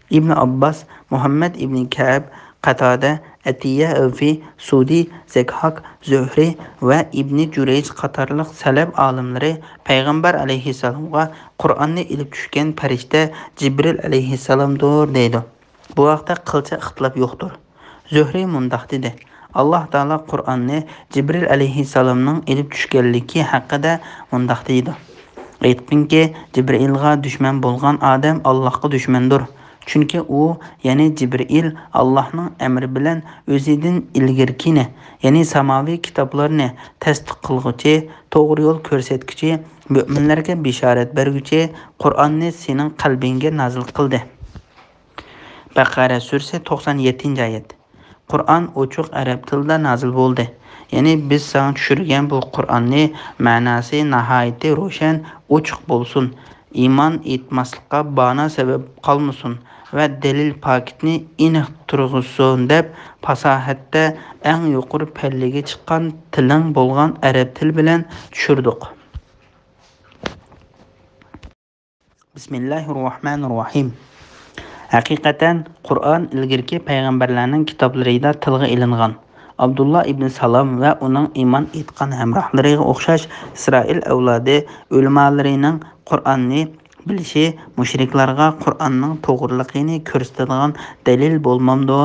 ئىبنى ئابباس، مۇھەممەد ئىبنى كەئب، قاتادە، ئەتىيە ئەۋفى، سۇدى، زەكھاك، زۆھرى ۋە ئىبنى جۇرەيج قاتارلىق سەلەپ ئالىملىرى پەيغەمبەر ئەلەيھىسسالامغا قۇرئاننى ئېلىپ چۈشكەن پەرىشتە جىبرىل ئەلەيھىسسالامدۇر دەيدۇ. بۇ ھەقتە قىلچە ئىختىلاپ يوقتۇر. زۆھرى مۇنداق دېدى: ئاللاھ تائالا قۇرئاننى جىبرىل ئەلەيھىسسالامنىڭ ئېلىپ چۈشكەنلىكى ھەققىدە مۇنداق دەيدۇ: ئېيتقىنكى، جىبرىئىلغا دۈشمەن بولغان ئادەم ئاللاھقا دۈشمەندۇر. چۈنكى ئۇ، يەنى جىبرىئىل، ئاللاھنىڭ ئەمرى بىلەن ئۆزىدىن ئىلگىرىكىنى، يەنى ساماۋى كىتابلارنى تەستىق قىلغۇچى، توغرا يول كۆرسەتكۈچى، مۆمىنلەرگە بېشارەت بەرگۈچى قۇرئاننى سېنىڭ قەلبىڭگە نازىل قىلدى. بەقەرە سۈرىسى، توقسان يەتتىنچى ئايەت. قۇرئان ئوچۇق ئەرەب تىلىدا نازىل بولدى. يەنى بىز ساڭا چۈشۈرگەن بۇ قۇرئاننى مەناسى ناھايىتى روشەن، ئوچۇق بولسۇن، ئىمان ئېيتماسلىققا بانا سەۋەب قالمىسۇن ۋە دەلىل پاكىتنى ئېنىق تۇرغۇزسۇن دەپ، پاساھەتتە ئەڭ يۇقىرى پەللىگە چىققان تىلىڭ بولغان ئەرەب تىلى بىلەن چۈشۈردۇق. بىسمىللاھىررەھمانىررەھىم. ھەقىقەتەن، قۇرئان ئىلگىرىكى پەيغەمبەرلەرنىڭ كىتابلىرىدا تىلغا ئېلىنغان. ئابدۇللا ئىبنى سالام ۋە ئۇنىڭ ئىمان ئېيتقان ھەمراھلىرىغا ئوخشاش ئىسرائىل ئەۋلادى ئۆلىمالىرىنىڭ قۇرئاننى بىلىشى مۇشرىكلارغا قۇرئاننىڭ توغرىلىقىنى كۆرسىتىدىغان دەلىل بولمامدۇ؟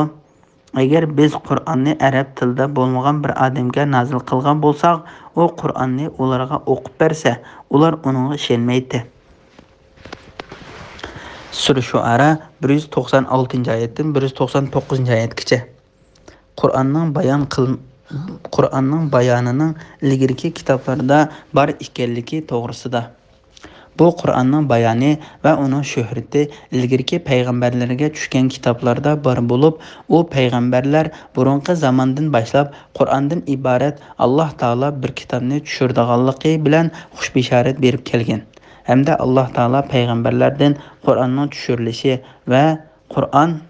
ئەگەر بىز قۇرئاننى ئەرەب تىلىدا بولمىغان بىر ئادەمگە نازىل قىلغان بولساق، ئۇ قۇرئاننى ئۇلارغا ئوقۇپ بەرسە، ئۇلار ئۇنىڭغا ئىشەنمەيتتى. سۈرە شۇئارا بىر يۈز توقسان ئالتىنچى ئايەتتىن بىر يۈز توقسان توققۇزىنچى ئايەتكىچە. قۇرئاننىڭ بايان قىل-، قۇرئاننىڭ بايانىنىڭ ئىلگىرىكى كىتابلاردا بار ئىكەنلىكى توغرىسىدا. بۇ قۇرئاننىڭ بايانى ۋە ئۇنىڭ شۆھرىتى ئىلگىرىكى پەيغەمبەرلەرگە چۈشكەن كىتابلاردا بار بولۇپ، ئۇ پەيغەمبەرلەر بۇرۇنقى زاماندىن باشلاپ قۇرئاندىن ئىبارەت ئاللاھ تائالا بىر كىتابنى چۈشۈرىدىغانلىقى بىلەن خۇش بېشارەت بېرىپ كەلگەن ھەمدە ئاللاھ تائالا پەيغەمبەرلەردىن قۇرئاننىڭ چۈشۈرۈلۈشى ۋە قۇرئان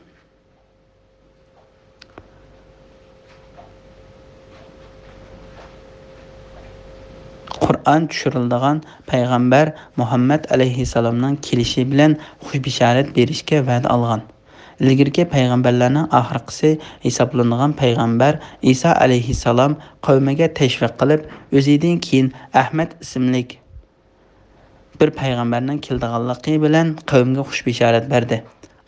قۇرئان چۈشۈرۈلىدىغان پەيغەمبەر مۇھەممەد ئەلەيھىسسالامنىڭ كېلىشى بىلەن خۇش بېشارەت بېرىشكە ۋەدە ئالغان. ئىلگىرىكى پەيغەمبەرلەرنىڭ ئاخىرقىسى ھېسابلىنىدىغان پەيغەمبەر ئىسا ئەلەيھىسسالام قەۋمىگە تەشۋىق قىلىپ، ئۆزىدىن كېيىن ئەھمەد ئىسىملىك بىر پەيغەمبەرنىڭ كېلىدىغانلىقى بىلەن قەۋمگە خۇش بېشارەت بەردى.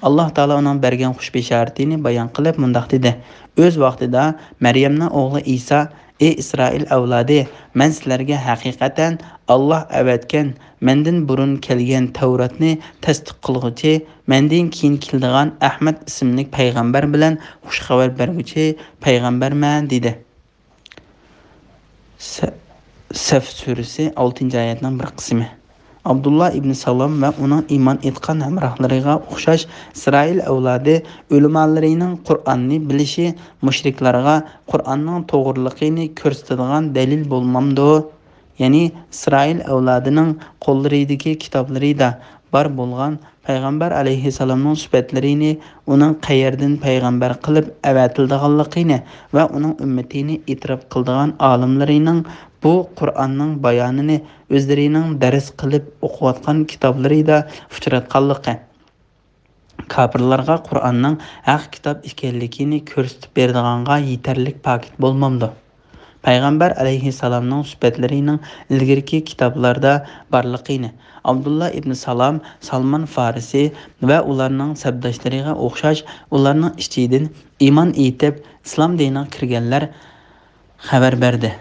ئاللاھ تائالا ئۇنىڭ بەرگەن خۇش بېشارىتىنى بايان قىلىپ مۇنداق دېدى: ئۆز ۋاقتىدا مەريەمنىڭ ئوغلى ئىسا، ئى ئىسرائىل ئەۋلادى، مەن سىلەرگە ھەقىقەتەن ئاللاھ ئەۋەتكەن، مەندىن بۇرۇن كەلگەن تەۋراتنى تەستىق قىلغۇچى، مەندىن كېيىن كېلىدىغان ئەھمەد ئىسىملىك پەيغەمبەر بىلەن خۇش خەۋەر بەرگۈچى پەيغەمبەرمەن، دېدى. سە-، سەف سۈرىسى، ئالتىنچى ئايەتنىڭ بىر قىسمى. ئابدۇللا ئىبنى سالام ۋە ئۇنىڭ ئىمان ئېيتقان ھەمراھلىرىغا ئوخشاش ئىسرائىل ئەۋلادى ئۆلىمالىرىنىڭ قۇرئاننى بىلىشى مۇشرىكلارغا قۇرئاننىڭ توغرىلىقىنى كۆرسىتىدىغان دەلىل بولمامدۇ؟ يەنى ئىسرائىل ئەۋلادىنىڭ قوللىرىدىكى كىتابلىرىدا بار بولغان پەيغەمبەر ئەلەيھىسسالامنىڭ سۈپەتلىرىنى، ئۇنىڭ قەيەردىن پەيغەمبەر قىلىپ ئەۋەتىلىدىغانلىقىنى ۋە ئۇنىڭ ئۈممىتىنى ئېتىراپ قىلىدىغان ئالىملىرىنىڭ بۇ قۇرئاننىڭ بايانىنى ئۆزلىرىنىڭ دەرس قىلىپ ئوقۇۋاتقان كىتابلىرىدا ئۇچراتقانلىقى، كاپىرلارغا قۇرئاننىڭ ھەق كىتاب ئىكەنلىكىنى كۆرسىتىپ بېرىدىغانغا يېتەرلىك پاكىت بولمامدۇ؟ پەيغەمبەر ئەلەيھىسسالامنىڭ سۈپەتلىرىنىڭ ئىلگىرىكى كىتابلاردا بارلىقىنى، ئابدۇللا ئىبن سالام، سالمان فارسى ۋە ئۇلارنىڭ سەپداشلىرىغا ئوخشاش ئۇلارنىڭ ئىچىدىن ئىمان ئېيتىپ، ئىسلام دىنىغا كىرگەنلەر خەۋەر بەردى.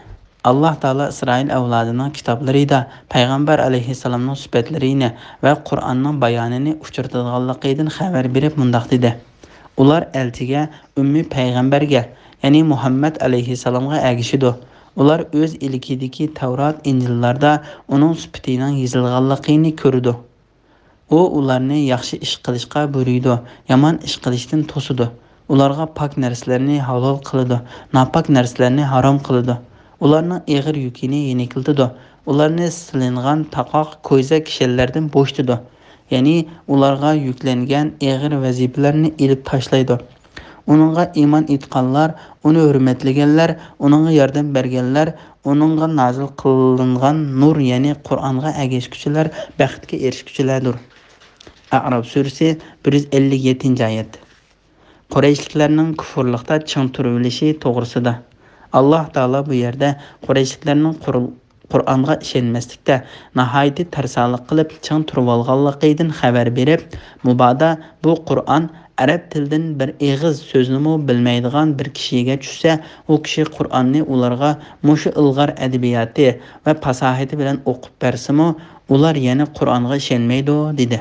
ئاللاھ تائالا ئىسرائىل ئەۋلادىنىڭ كىتابلىرىدا پەيغەمبەر ئەلەيھىسسالامنىڭ سۈپەتلىرىنى ۋە قۇرئاننىڭ بايانىنى ئۇچرىتىدىغانلىقىدىن خەۋەر بېرىپ مۇنداق دېدى: ئۇلار ئەلچىگە، ئۈممى پەيغەمبەرگە، يەنى مۇھەممەد ئەلەيھىسسالامغا ئەگىشىدۇ. ئۇلار ئۆز ئىلكىدىكى تەۋرات، ئىنجىللاردا ئۇنىڭ سۈپىتىنىڭ يېزىلغانلىقىنى كۆرىدۇ. ئۇ ئۇلارنى ياخشى ئىش قىلىشقا بۇيرۇيدۇ، يامان ئىش قىلىشتىن توسىدۇ. ئۇلارغا پاك نەرسىلەرنى ھالال قىلىدۇ، ناپاك نەرسىلەرنى ھارام قىلىدۇ. ئۇلارنىڭ ئېغىر يۈكىنى يېنىكلىتىدۇ. ئۇلارنى سېلىنغان تاقاق، كويزا كىشەنلەردىن بوشىتىدۇ. يەنى ئۇلارغا يۈكلەنگەن ئېغىر ۋەزىپىلەرنى ئېلىپ تاشلايدۇ. ئۇنىڭغا ئىمان ئېيتقانلار، ئۇنى ھۆرمەتلىگەنلەر، ئۇنىڭغا ياردەم بەرگەنلەر، ئۇنىڭغا نازىل قىلىنغان نۇر، يەنى قۇرئانغا ئەگەشكۈچىلەر بەختكە ئېرىشكۈچىلەردۇر. ئەئراپ سۈرىسى، بىر يۈز ئەللىك يەتتىنچى ئايەت. قۇرەيشلىكلەرنىڭ كۇفۇرلۇقتا چىڭ تۇرۇۋېلىشى توغرىسىدا. ئاللاھ تائالا بۇ يەردە قۇرەيشلىكلەرنىڭ قۇر-، قۇرئانغا ئىشەنمەسلىكتە ناھايىتى تەرسالىق قىلىپ چىڭ تۇرۇۋالغانلىقىدىن خەۋەر بېرىپ، مۇبادا بۇ قۇرئان ئەرەب تىلىدىن بىر ئېغىز سۆزنىمۇ بىلمەيدىغان بىر كىشىگە چۈشسە، ئۇ كىشى قۇرئاننى ئۇلارغا مۇشۇ ئىلغار ئەدەبىياتى ۋە پاساھىتى بىلەن ئوقۇپ بەرسىمۇ، ئۇلار يەنە قۇرئانغا ئىشەنمەيدۇ، دېدى.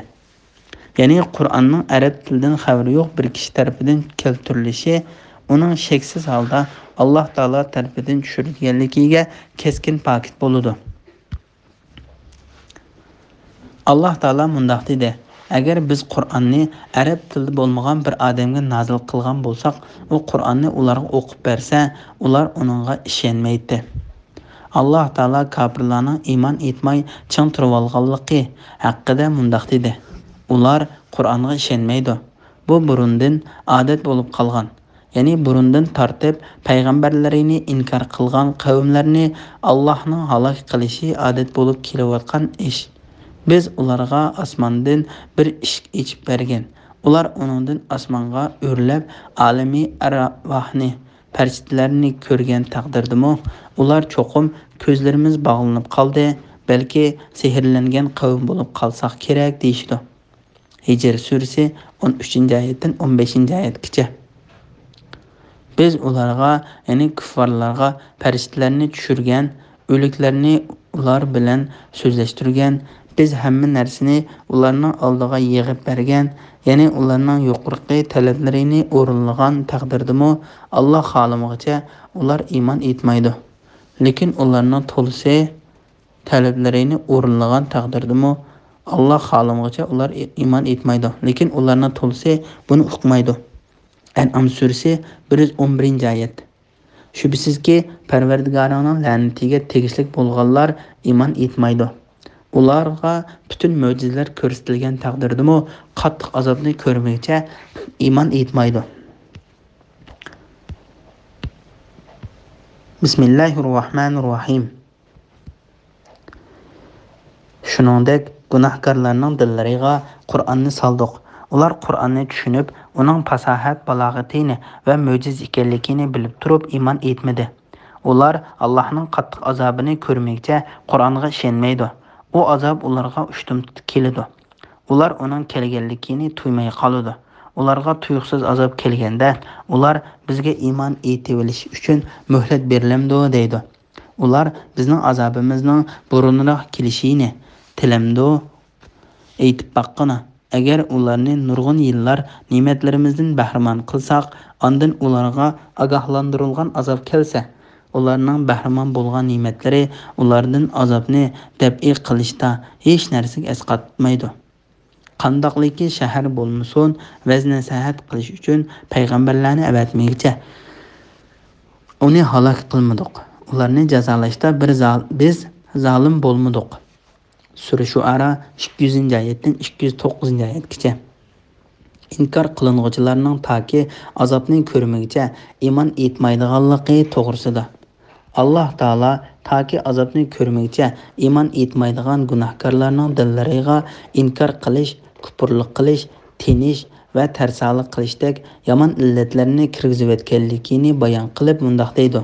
يەنى قۇرئاننىڭ ئەرەب تىلىدىن خەۋىرى يوق بىر كىشى تەرىپىدىن كەلتۈرۈلۈشى ئۇنىڭ شەكسىز ھالدا ئاللاھ تائالا تەرىپىدىن چۈشۈرۈلگەنلىكىگە كەسكىن پاكىت بولىدۇ. ئاللاھ تائالا مۇنداق دېدى: ئەگەر بىز قۇرئاننى ئەرەب تىلىدا بولمىغان بىر ئادەمگە نازىل قىلغان بولساق، ئۇ قۇرئاننى ئۇلارغا ئوقۇپ بەرسە، ئۇلار ئۇنىڭغا ئىشەنمەيتتى. ئاللاھ تائالا كاپىرلارنىڭ ئىمان ئېيتماي چىڭ تۇرۇۋالغانلىقى ھەققىدە مۇنداق دېدى: ئۇلار قۇرئانغا ئىشەنمەيدۇ. بۇ بۇرۇندىن ئادەت بولۇپ قالغان، يەنى بۇرۇندىن تارتىپ پەيغەمبەرلىرىنى ئىنكار قىلغان قەۋملەرنى ئاللاھنىڭ ھالاك قىلىشى ئادەت بولۇپ كېلىۋاتقان ئىش. بىز ئۇلارغا ئاسماندىن بىر ئىشىك ئېچىپ بەرگەن. ئۇلار ئۇنىڭدىن ئاسمانغا ئۆرلەپ، ئالىمى ئەرۋاھنى، پەرىشتىلەرنى كۆرگەن تەقدىردىمۇ، ئۇلار چوقۇم «كۆزلىرىمىز باغلىنىپ قالدى، بەلكى سېھىرلەنگەن قەۋم بولۇپ قالساق كېرەك» دېيىشىدۇ. ھىجر سۈرىسى، ئون ئۈچىنچى ئايەتتىن ئون بەشىنچى ئايەتكىچە. بىز ئۇلارغا، يەنى كۇففارلارغا پەرىشتىلەرنى چۈشۈرگەن، ئۆلۈكلەرنى ئۇلار بىلەن سۆزلەشتۈرگەن. بىز ھەممە نەرسىنى ئۇلارنىڭ ئالدىغا يىغىپ بەرگەن، يەنى ئۇلارنىڭ يۇقىرىقى تەلەپلىرىنى ئورۇنلىغان تەقدىردىمۇ، ئاللاھ خالىمىغىچە ئۇلار ئىمان ئېيتمايدۇ. لېكىن ئۇلارنىڭ تولىسى تەلەپلىرىنى ئورۇنلىغان تەقدىردىمۇ، ئاللاھ خالىمىغىچە ئۇلار ئى-، ئىمان ئېيتمايدۇ. لېكىن ئۇلارنىڭ تولىسى بۇنى ئۇقمايدۇ. ئەنئام سۈرىسى، بىر يۈز ئون بىرىنچى ئايەت. شۈبھىسىزكى، پەرۋەردىگارىڭنىڭ لەنىتىگە تېگىشلىك بولغانلار ئىمان ئېيتمايدۇ. ئۇلارغا پۈتۈن مۆجىزىلەر كۆرسىتىلگەن تەقدىردىمۇ، قاتتىق ئازابنى كۆرمىگىچە ئىمان ئېيتمايدۇ. بىسمىللاھىررەھمانىررەھىم. شۇنىڭدەك گۇناھكارلارنىڭ دىللىرىغا قۇرئاننى سالدۇق. ئۇلار قۇرئاننى چۈشىنىپ، ئۇنىڭ پاساھەت، بالاغىتىنى ۋە مۆجىزە ئىكەنلىكىنى بىلىپ تۇرۇپ ئىمان ئېيتمىدى. ئۇلار ئاللاھنىڭ قاتتىق ئازابىنى كۆرمىگىچە قۇرئانغا ئىشەنمەيدۇ. ئۇ ئازاب ئۇلارغا ئۇشتۇمتۇت كېلىدۇ. ئۇلار ئۇنىڭ كەلگەنلىكىنى تۇيماي قالىدۇ. ئۇلارغا تۇيۇقسىز ئازاب كەلگەندە، ئۇلار: «بىزگە ئىمان ئېيتىۋېلىش ئۈچۈن مۆھلەت بېرىلەمدۇ؟» دەيدۇ. ئۇلار: «بىزنىڭ ئازابىمىزنىڭ بۇرۇنراق كېلىشىنى تىلەمدۇ؟» ئېيتىپ باققىنا، ئەگەر ئۇلارنى نۇرغۇن يىللار نېمەتلىرىمىزدىن بەھرىمەن قىلساق، ئاندىن ئۇلارغا ئاگاھلاندۇرۇلغان ئازاب كەلسە، ئۇلارنىڭ بەھرىمەن بولغان نېمەتلىرى ئۇلاردىن ئازابنى دەپئى قىلىشتا ھېچ نەرسىگە ئەسقاتمايدۇ. قانداقلىكى شەھەر بولمىسۇن، ۋەز-نەسىھەت قىلىش ئۈچۈن پەيغەمبەرلەرنى ئەۋەتمىگىچە ئۇنى ھالاك قىلمىدۇق. ئۇلارنى جازالاشتا بىر زال-، بىز زالىم بولمىدۇق. سۈرە شۇئارا، ئىككى يۈزىنچى ئايەتتىن ئىككى يۈز توققۇزىنچى ئايەتكىچە. ئىنكار قىلىنغۇچىلارنىڭ تاكى ئازابنى كۆرمىگىچە ئىمان ئېيتمايدىغانلىقى توغرىسىدا. ئاللاھ تائالا تاكى ئازابنى كۆرمىگىچە ئىمان ئېيتمايدىغان گۇناھكارلارنىڭ دىللىرىغا ئىنكار قىلىش، كۇپۇرلۇق قىلىش، تىنىش ۋە تەرسالىق قىلىشتەك يامان ئىللەتلەرنى كىرگۈزۈۋەتكەنلىكىنى بايان قىلىپ مۇنداق دەيدۇ: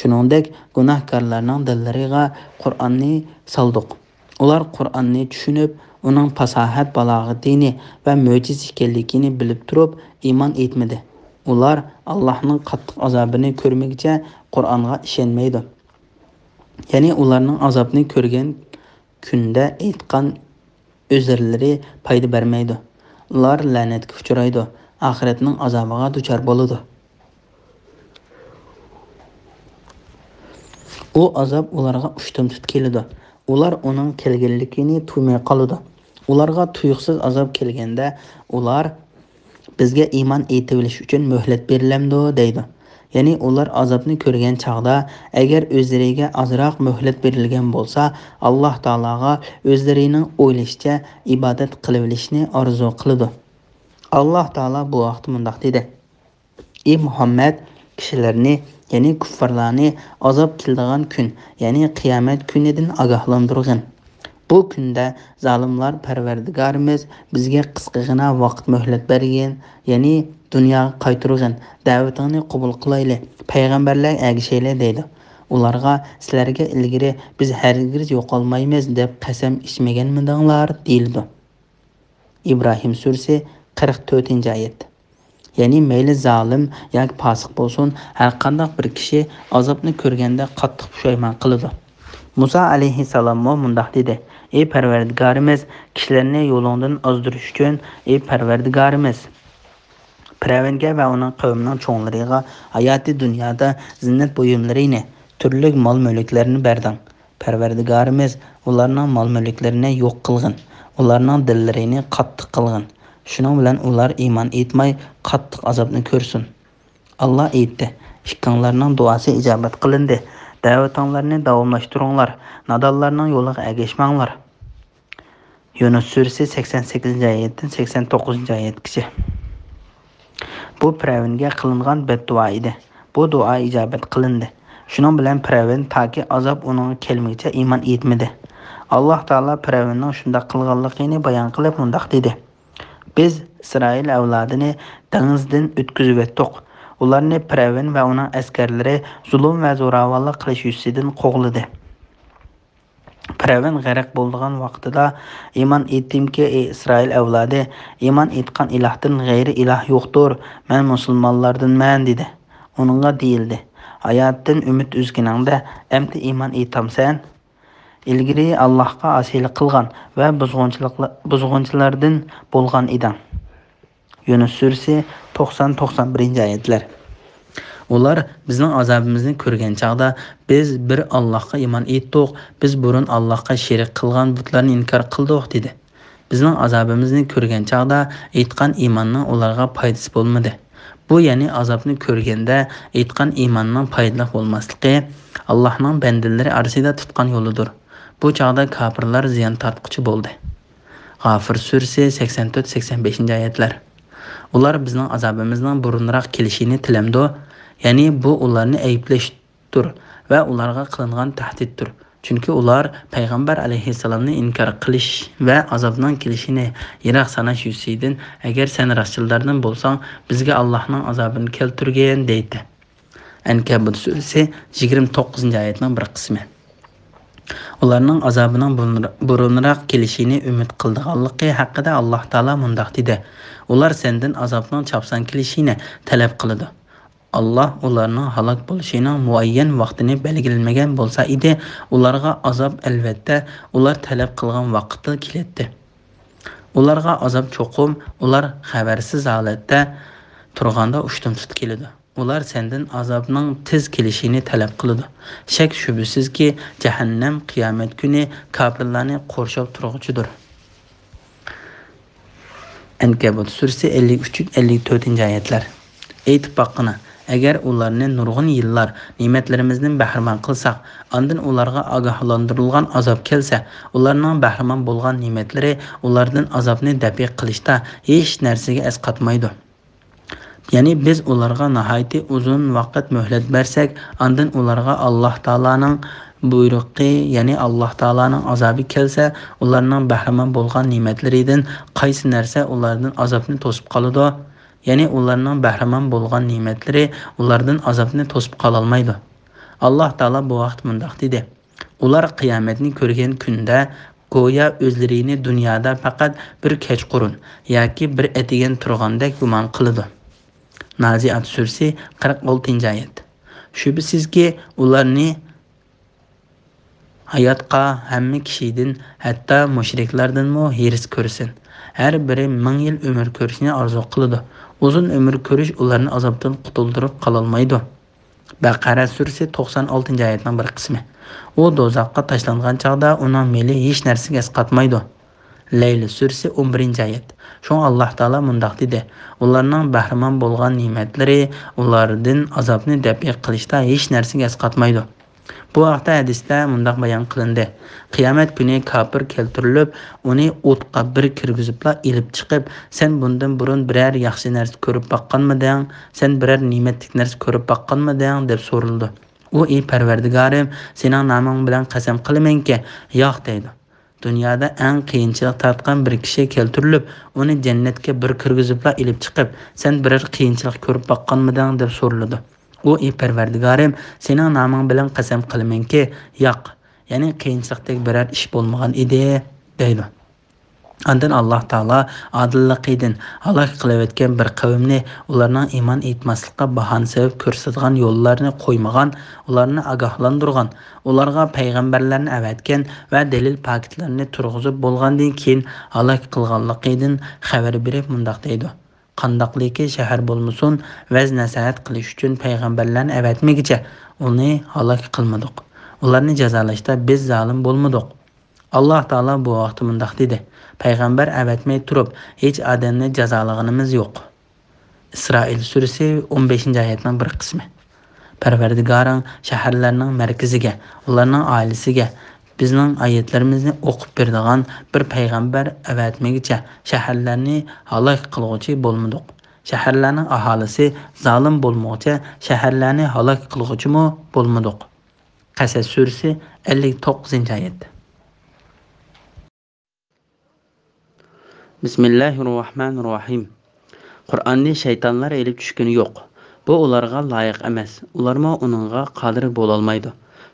شۇنىڭدەك گۇناھكارلارنىڭ دىللىرىغا قۇرئاننى سالدۇق. ئۇلار قۇرئاننى چۈشىنىپ، ئۇنىڭ پاساھەت بالاغىتىنى ۋە مۆجىزە ئىكەنلىكىنى بىلىپ تۇرۇپ ئىمان ئېيتمىدى. ئۇلار ئاللاھنىڭ قاتتىق ئازابىنى كۆرمىگۈچە قۇرئانغا ئىشەنمەيدۇ. يەنى ئۇلارنىڭ ئازابنى كۆرگەن كۈندە ئېيتقان ئۆزرىلىرى پايدا بەرمەيدۇ. ئۇلار لەنەتكە ئۇچرايدۇ، ئاخىرەتنىڭ ئازابىغا دۇچار بولىدۇ. ئۇ ئازاب ئۇلارغا ئۇشتۇمتۇت كېلىدۇ. ئۇلار ئۇنىڭ كەلگەنلىكىنى تۇيماي قالىدۇ. ئۇلارغا تۇيۇقسىز ئازاب كەلگەندە، ئۇلار، «بىزگە ئىمان ئېيتىۋېلىش ئۈچۈن مۆھلەت بېرىلەمدۇ؟» دەيدۇ. يەنى ئۇلار ئازابنى كۆرگەن چاغدا، ئەگەر ئۆزلىرىگە ئازراق مۆھلەت بېرىلگەن بولسا، ئاللاھ تائالاغا ئۆزلىرىنىڭ ئويلىشىچە ئىبادەت قىلىۋېلىشنى ئارزۇ قىلىدۇ. ئاللاھ تائالا بۇ ھەقتە مۇنداق دېدى: «ئى مۇھەممەد، كىشىلەرنى، يەنى كۇففارلارنى ئازاب كېلىدىغان كۈن، يەنى قىيامەت كۈنىدىن ئاگاھلاندۇرغىن. بۇ كۈندە زالىملار، پەرۋەردىگارىمىز بىزگە قىسقىغىنا ۋاقىت مۆھلەت بەرگىن، يەنى دۇنياغا قايتۇرغىن، دەۋىتىڭنى قوبۇل قىلايلى، پەيغەمبەرلەرگە ئەگىشەيلى» دەيدۇ. ئۇلارغا، «سىلەرگە ئىلگىرى بىز ھەرگىز يوقالمايمىز دەپ قەسەم ئىچمىگەنمىدىڭلار؟» دېيىلىدۇ. ئىبراھىم سۈرىسى، قىرىق تۆتىنچى ئايەت. يەنى مەيلى زالىم ياكى پاسىق بولسۇن، ھەرقانداق بىر كىشى ئازابنى كۆرگەندە قاتتىق پۇشايمان قىلىدۇ. مۇسا ئەلەيھىسسالاممۇ مۇنداق دېدى: «ئى پەرۋەردىگارىمىز، كىشىلەرنى يولۇڭدىن ئازدۇرۇش ئۈچۈن، ئى پەرۋەردىگارىمىز.» پىرئەۋنگە ۋە ئۇنىڭ قەۋمىنىڭ چوڭلىرىغا ھاياتىي دۇنيادا زىننەت بۇيۇملىرىنى، تۈرلۈك مال-مۈلۈكلەرنى بەردىڭ. پەرۋەردىگارىمىز ئۇلارنىڭ مال-مۈلۈكلىرىنى يوق قىلغىن، ئۇلارنىڭ دىللىرىنى قاتتىق قىلغىن. شۇنىڭ بىلەن ئۇلار ئىمان ئېيتماي، قاتتىق ئازابنى كۆرسۇن. ئاللا ئېيتتى: «ئىككىڭلارنىڭ دۇئاسى ئىجابەت قىلىندى. دەۋىتىڭلارنى داۋاملاشتۇرۇڭلار، نادانلارنىڭ يولىغا ئەگەشمەڭلار.» يۇنۇس سۈرىسى، سەكسەن سەككىزىنچى ئايەتتىن سەكسەن توققۇزىنچى ئايەتكىچە. بۇ پىرئەۋنگە قىلىنغان بەددۇئا ئىدى. بۇ دۇئا ئىجابەت قىلىندى. شۇنىڭ بىلەن پىرئەۋن تاكى ئازاب ئۇنىڭغا كەلمىگىچە ئىمان ئېيتمىدى. ئاللا تائالا پىرئەۋننىڭ شۇنداق قىلغانلىقىنى بايان قىلىپ مۇنداق دېدى: «بىز ئىسرائىل ئەۋلادىنى دېڭىزدىن ئۆتكۈزۈۋەتتۇق. ئۇلارنى پىرئەۋن ۋە ئۇنىڭ ئەسكەرلىرى زۇلۇم ۋە زوراۋانلىق قىلىش يۈزىسىدىن قوغلىدى.» پىرئەۋن غەرق بولىدىغان ۋاقتىدا، «ئىمان ئېيتتىمكى، ئەي ئىسرائىل ئەۋلادى، ئىمان ئېيتقان ئىلاھتىن غەيرىي ئىلاھ يوقتۇر، مەن مۇسۇلمانلاردىنمەن» دېدى. ئۇنىڭغا دېيىلدى: «ھاياتتىن ئۈمىد ئۈزگىنىڭدە، ئەمدى ئىمان ئېيتامسەن؟ ئىلگىرى ئاللاھقا ئاسىيلىق قىلغان ۋە بۇزغۇنچىلىقلا-، بۇزغۇنچىلاردىن بولغان ئىدىڭ.» يۇنۇس سۈرىسى، توقسان، توقسان بىرىنچى ئايەتلەر. ئۇلار، «بىزنىڭ ئازابىمىزنى كۆرگەن چاغدا، بىز بىر ئاللاھقا ئىمان ئېيتتۇق، بىز بۇرۇن ئاللاھقا شېرىك قىلغان بۇتلارنى ئىنكار قىلدۇق» دېدى. بىزنىڭ ئازابىمىزنى كۆرگەن چاغدا ئېيتقان ئىماننىڭ ئۇلارغا پايدىسى بولمىدى. بۇ، يەنى ئازابنى كۆرگەندە ئېيتقان ئىماننىڭ پايدىلىق بولماسلىقى، ئاللاھنىڭ بەندىلىرى ئارىسىدا تۇتقان يولىدۇر. بۇ چاغدا كاپىرلار زىيان تارتقۇچى بولدى. غافىر سۈرىسى، سەكسەن تۆت، سەكسەن بەشىنچى ئايەتلەر. ئۇلار بىزنىڭ ئازابىمىزنىڭ بۇرۇنراق كېلىشىنى تىلەمدۇ؟ يەنى بۇ ئۇلارنى ئەيىبلەشتۇر ۋە ئۇلارغا قىلىنغان تەھدىتتۇر. چۈنكى ئۇلار پەيغەمبەر ئەلەيھىسسالامنى ئىنكار قىلىش ۋە ئازابنىڭ كېلىشىنى يىراق ساناش يۈزىسىدىن، «ئەگەر سەن راستچىللاردىن بولساڭ، بىزگە ئاللاھنىڭ ئازابىنى كەلتۈرگىن» دەيتتى. ئەنكەبۇت سۈرىسى، يىگىرمە توققۇزىنچى ئايەتنىڭ بىر قىسمى. ئۇلارنىڭ ئازابىنىڭ بۇرۇنرا-، بۇرۇنراق كېلىشىنى ئۈمىد قىلىدىغانلىقى ھەققىدە ئاللاھ تائالا مۇنداق دېدى: «ئۇلار سەندىن ئازابنىڭ چاپسان كېلىشىنى تەلەپ قىلىدۇ. ئاللاھ ئۇلارنىڭ ھالاك بولۇشىنىڭ مۇئەييەن ۋاقتىنى بەلگىلىمىگەن بولسا ئىدى، ئۇلارغا ئازاب، ئەلۋەتتە، ئۇلار تەلەپ قىلغان ۋاقىتتا كېلەتتى. ئۇلارغا ئازاب چوقۇم ئۇلار خەۋەرسىز ھالەتتە تۇرغاندا ئۇشتۇمتۇت كېلىدۇ. ئۇلار سەندىن ئازابنىڭ تېز كېلىشىنى تەلەپ قىلىدۇ. شەك-شۈبھىسىزكى، جەھەننەم قىيامەت كۈنى كاپىرلارنى قورشاپ تۇرغۇچىدۇر.» ئەنكەبۇت سۈرىسى، ئەللىك ئۈچ، ئەللىك تۆتىنچى ئايەتلەر. ئېيتىپ باققىنا، ئەگەر ئۇلارنى نۇرغۇن يىللار نېمەتلىرىمىزدىن بەھرىمەن قىلساق، ئاندىن ئۇلارغا ئاگاھلاندۇرۇلغان ئازاب كەلسە، ئۇلارنىڭ بەھرىمەن بولغان نېمەتلىرى ئۇلاردىن ئازابنى دەپئى قىلىشتا ھېچ نەرسىگە ئەسقاتمايدۇ. يەنى بىز ئۇلارغا ناھايىتى ئۇزۇن ۋاقىت مۆھلەت بەرسەك، ئاندىن ئۇلارغا ئاللاھ تائالانىڭ بۇيرۇقى، يەنى ئاللاھ تائالانىڭ ئازابى كەلسە، ئۇلارنىڭ بەھرىمەن بولغان نېمەتلىرىدىن قايسى نەرسە ئۇلاردىن ئازابنى توسۇپ قالىدۇ؟ يەنى ئۇلارنىڭ بەھرىمەن بولغان نېمەتلىرى ئۇلاردىن ئازابنى توسۇپ قالالمايدۇ. ئاللاھ تائالا بۇ ھەقتە مۇنداق دېدى: ئۇلار قىيامەتنى كۆرگەن كۈندە گويا ئۆزلىرىنى دۇنيادا پەقەت بىر كەچقۇرۇن ياكى بىر ئەتىگەن تۇرغاندەك گۇمان قىلىدۇ. نازىئات سۈرىسى، قىرىق ئالتىنچى ئايەت. شۈبھىسىزكى، ئۇلارنى ھاياتقا ھەممە كىشىدىن، ھەتتا مۇشرىكلاردىنمۇ ھېرىس كۆرسۇن. ھەر بىرى مىڭ يىل ئۆمۈر كۆرۈشنى ئارزۇ قىلىدۇ. ئۇزۇن ئۆمۈر كۆرۈش ئۇلارنى ئازابتىن قۇتۇلدۇرۇپ قالالمايدۇ. بەقەرە سۈرىسى، توقسان ئالتىنچى ئايەتنىڭ بىر قىسمى. ئۇ دوزاخقا تاشلانغان چاغدا ئۇنىڭ مېلى ھېچ نەرسىگە ئەسقاتمايدۇ. لەيل سۈرىسى، ئون بىرىنچى ئايەت. شۇڭا ئاللاھ تائالا مۇنداق دېدى: ئۇلارنىڭ بەھرىمەن بولغان نېمەتلىرى ئۇلاردىن ئازابنى دەپئى قىلىشتا ھېچ نەرسىگە ئەسقاتمايدۇ. بۇ ھەقتە ھەدىستە مۇنداق بايان قىلىندى: قىيامەت كۈنى كاپىر كەلتۈرۈلۈپ، ئۇنى ئوتقا بىر كىرگۈزۈپلا ئېلىپ چىقىپ، سەن بۇندىن بۇرۇن بىرەر ياخشى نەرسە كۆرۈپ باققانمىدىڭ؟ سەن بىرەر نېمەتلىك نەرسە كۆرۈپ باققانمىدىڭ؟ دەپ سورىلىدۇ. ئۇ: ئى پەرۋەردىگارىم، سېنىڭ نامىڭ بىلەن قەسەم قىلىمەنكى، ياق، دەيدۇ. دۇنيادا ئەڭ قىيىنچىلىق تارتقان بىر كىشى كەلتۈرۈلۈپ، ئۇنى جەننەتكە بىر كىرگۈزۈپلا ئېلىپ چىقىپ، سەن بىرەر قىيىنچىلىق كۆرۈپ باققانمىدىڭ؟ دەپ سورىلىدۇ. ئۇ: ئى پەرۋەردىگارىم، سېنىڭ نامىڭ بىلەن قەسەم قىلىمەنكى، ياق، يەنى قىيىنچىلىقتەك بىرەر ئىش بولمىغان ئىدى، دەيدۇ. ئاندىن ئاللاھ تائالا ئادىللىقىدىن ھالاك قىلىۋەتكەن بىر قەۋمنى ئۇلارنىڭ ئىمان ئېيتماسلىققا باھانە سەۋەب كۆرسىتىدىغان يوللارنى قويمىغان، ئۇلارنى ئاگاھلاندۇرغان، ئۇلارغا پەيغەمبەرلەرنى ئەۋەتكەن ۋە دەلىل پاكىتلارنى تۇرغۇزۇپ بولغاندىن كېيىن ھالاك قىلغانلىقىدىن خەۋەر بېرىپ مۇنداق دەيدۇ: قانداقلىكى شەھەر بولمىسۇن، ۋەز-نەسىھەت قىلىش ئۈچۈن پەيغەمبەرلەرنى ئەۋەتمىگۈچە ئۇنى ھالاك قىلمىدۇق. ئۇلارنى جازالاشتا بىز زالىم بولمىدۇق. ئاللاھ تائالا بۇ ھەقتە مۇنداق دېدى: پەيغەمبەر ئەۋەتمەي تۇرۇپ ھېچ ئادەمنى جازالىغىنىمىز يوق. ئىسرائىل سۈرىسى، ئون بەشىنچى ئايەتنىڭ بىر قىسمى. پەرۋەردىگارىڭ شەھەرلەرنىڭ مەركىزىگە، ئۇلارنىڭ ئاھالىسىگە بىزنىڭ ئايەتلىرىمىزنى ئوقۇپ بېرىدىغان بىر پەيغەمبەر ئەۋەتمىگۈچە شەھەرلەرنى ھالاك قىلغۇچى بولمىدۇق. شەھەرلەرنىڭ ئاھالىسى زالىم بولمىغۇچە شەھەرلەرنى ھالاك قىلغۇچىمۇ بولمىدۇق. قەسەس سۈرىسى، ئەللىك توققۇزىنچى ئايەت. بىسمىللاھىررەھمانىررەھىم. قۇرئاننى شەيتانلار ئېلىپ چۈشكىنى يوق. بۇ ئۇلارغا لايىق ئەمەس. ئۇلارمۇ ئۇنىڭغا قادىر بولالمايدۇ.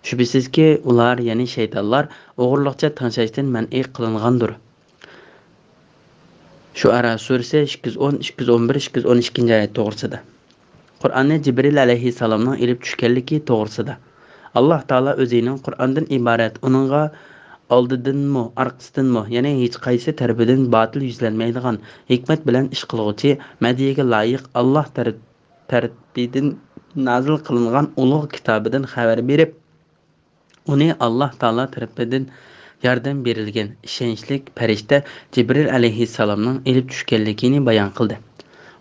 شۈبھىسىزكى، ئۇلار، يەنى شەيتانلار، ئوغرىلىقچە تىڭشاشتىن مەنئى قىلىنغاندۇر. شۇئەرا سۈرىسى، ئىككى يۈز ئون، ئىككى يۈز ئون بىر، ئىككى يۈز ئون ئىككىنچى ئايەت توغرىسىدا. قۇرئاننى جىبرىل ئەلەيھىسسالامنىڭ ئېلىپ چۈشكەنلىكى توغرىسىدا. ئاللاھ تائالا ئۆزىنىڭ قۇرئاندىن ئىبارەت، ئۇنىڭغا ئالدىدىنمۇ، ئارقىسىدىنمۇ، يەنى ھېچقايسى تەرىپىدىن باتىل يۈزلەنمەيدىغان، ھېكمەت بىلەن ئىش قىلغۇچى، مەدھىيەگە لايىق، ئاللاھ تەرىپ-، تەرىپىدىن نازىل قىلىنغان ئۇلۇغ كىتابىدىن خەۋەر بېرىپ، ئۇنى ئاللاھ تائالا تەرىپىدىن ياردەم بېرىلگەن ئىشەنچلىك پەرىشتە جىبرىل ئەلەيھىسسالامنىڭ ئېلىپ چۈشكەنلىكىنى بايان قىلدى.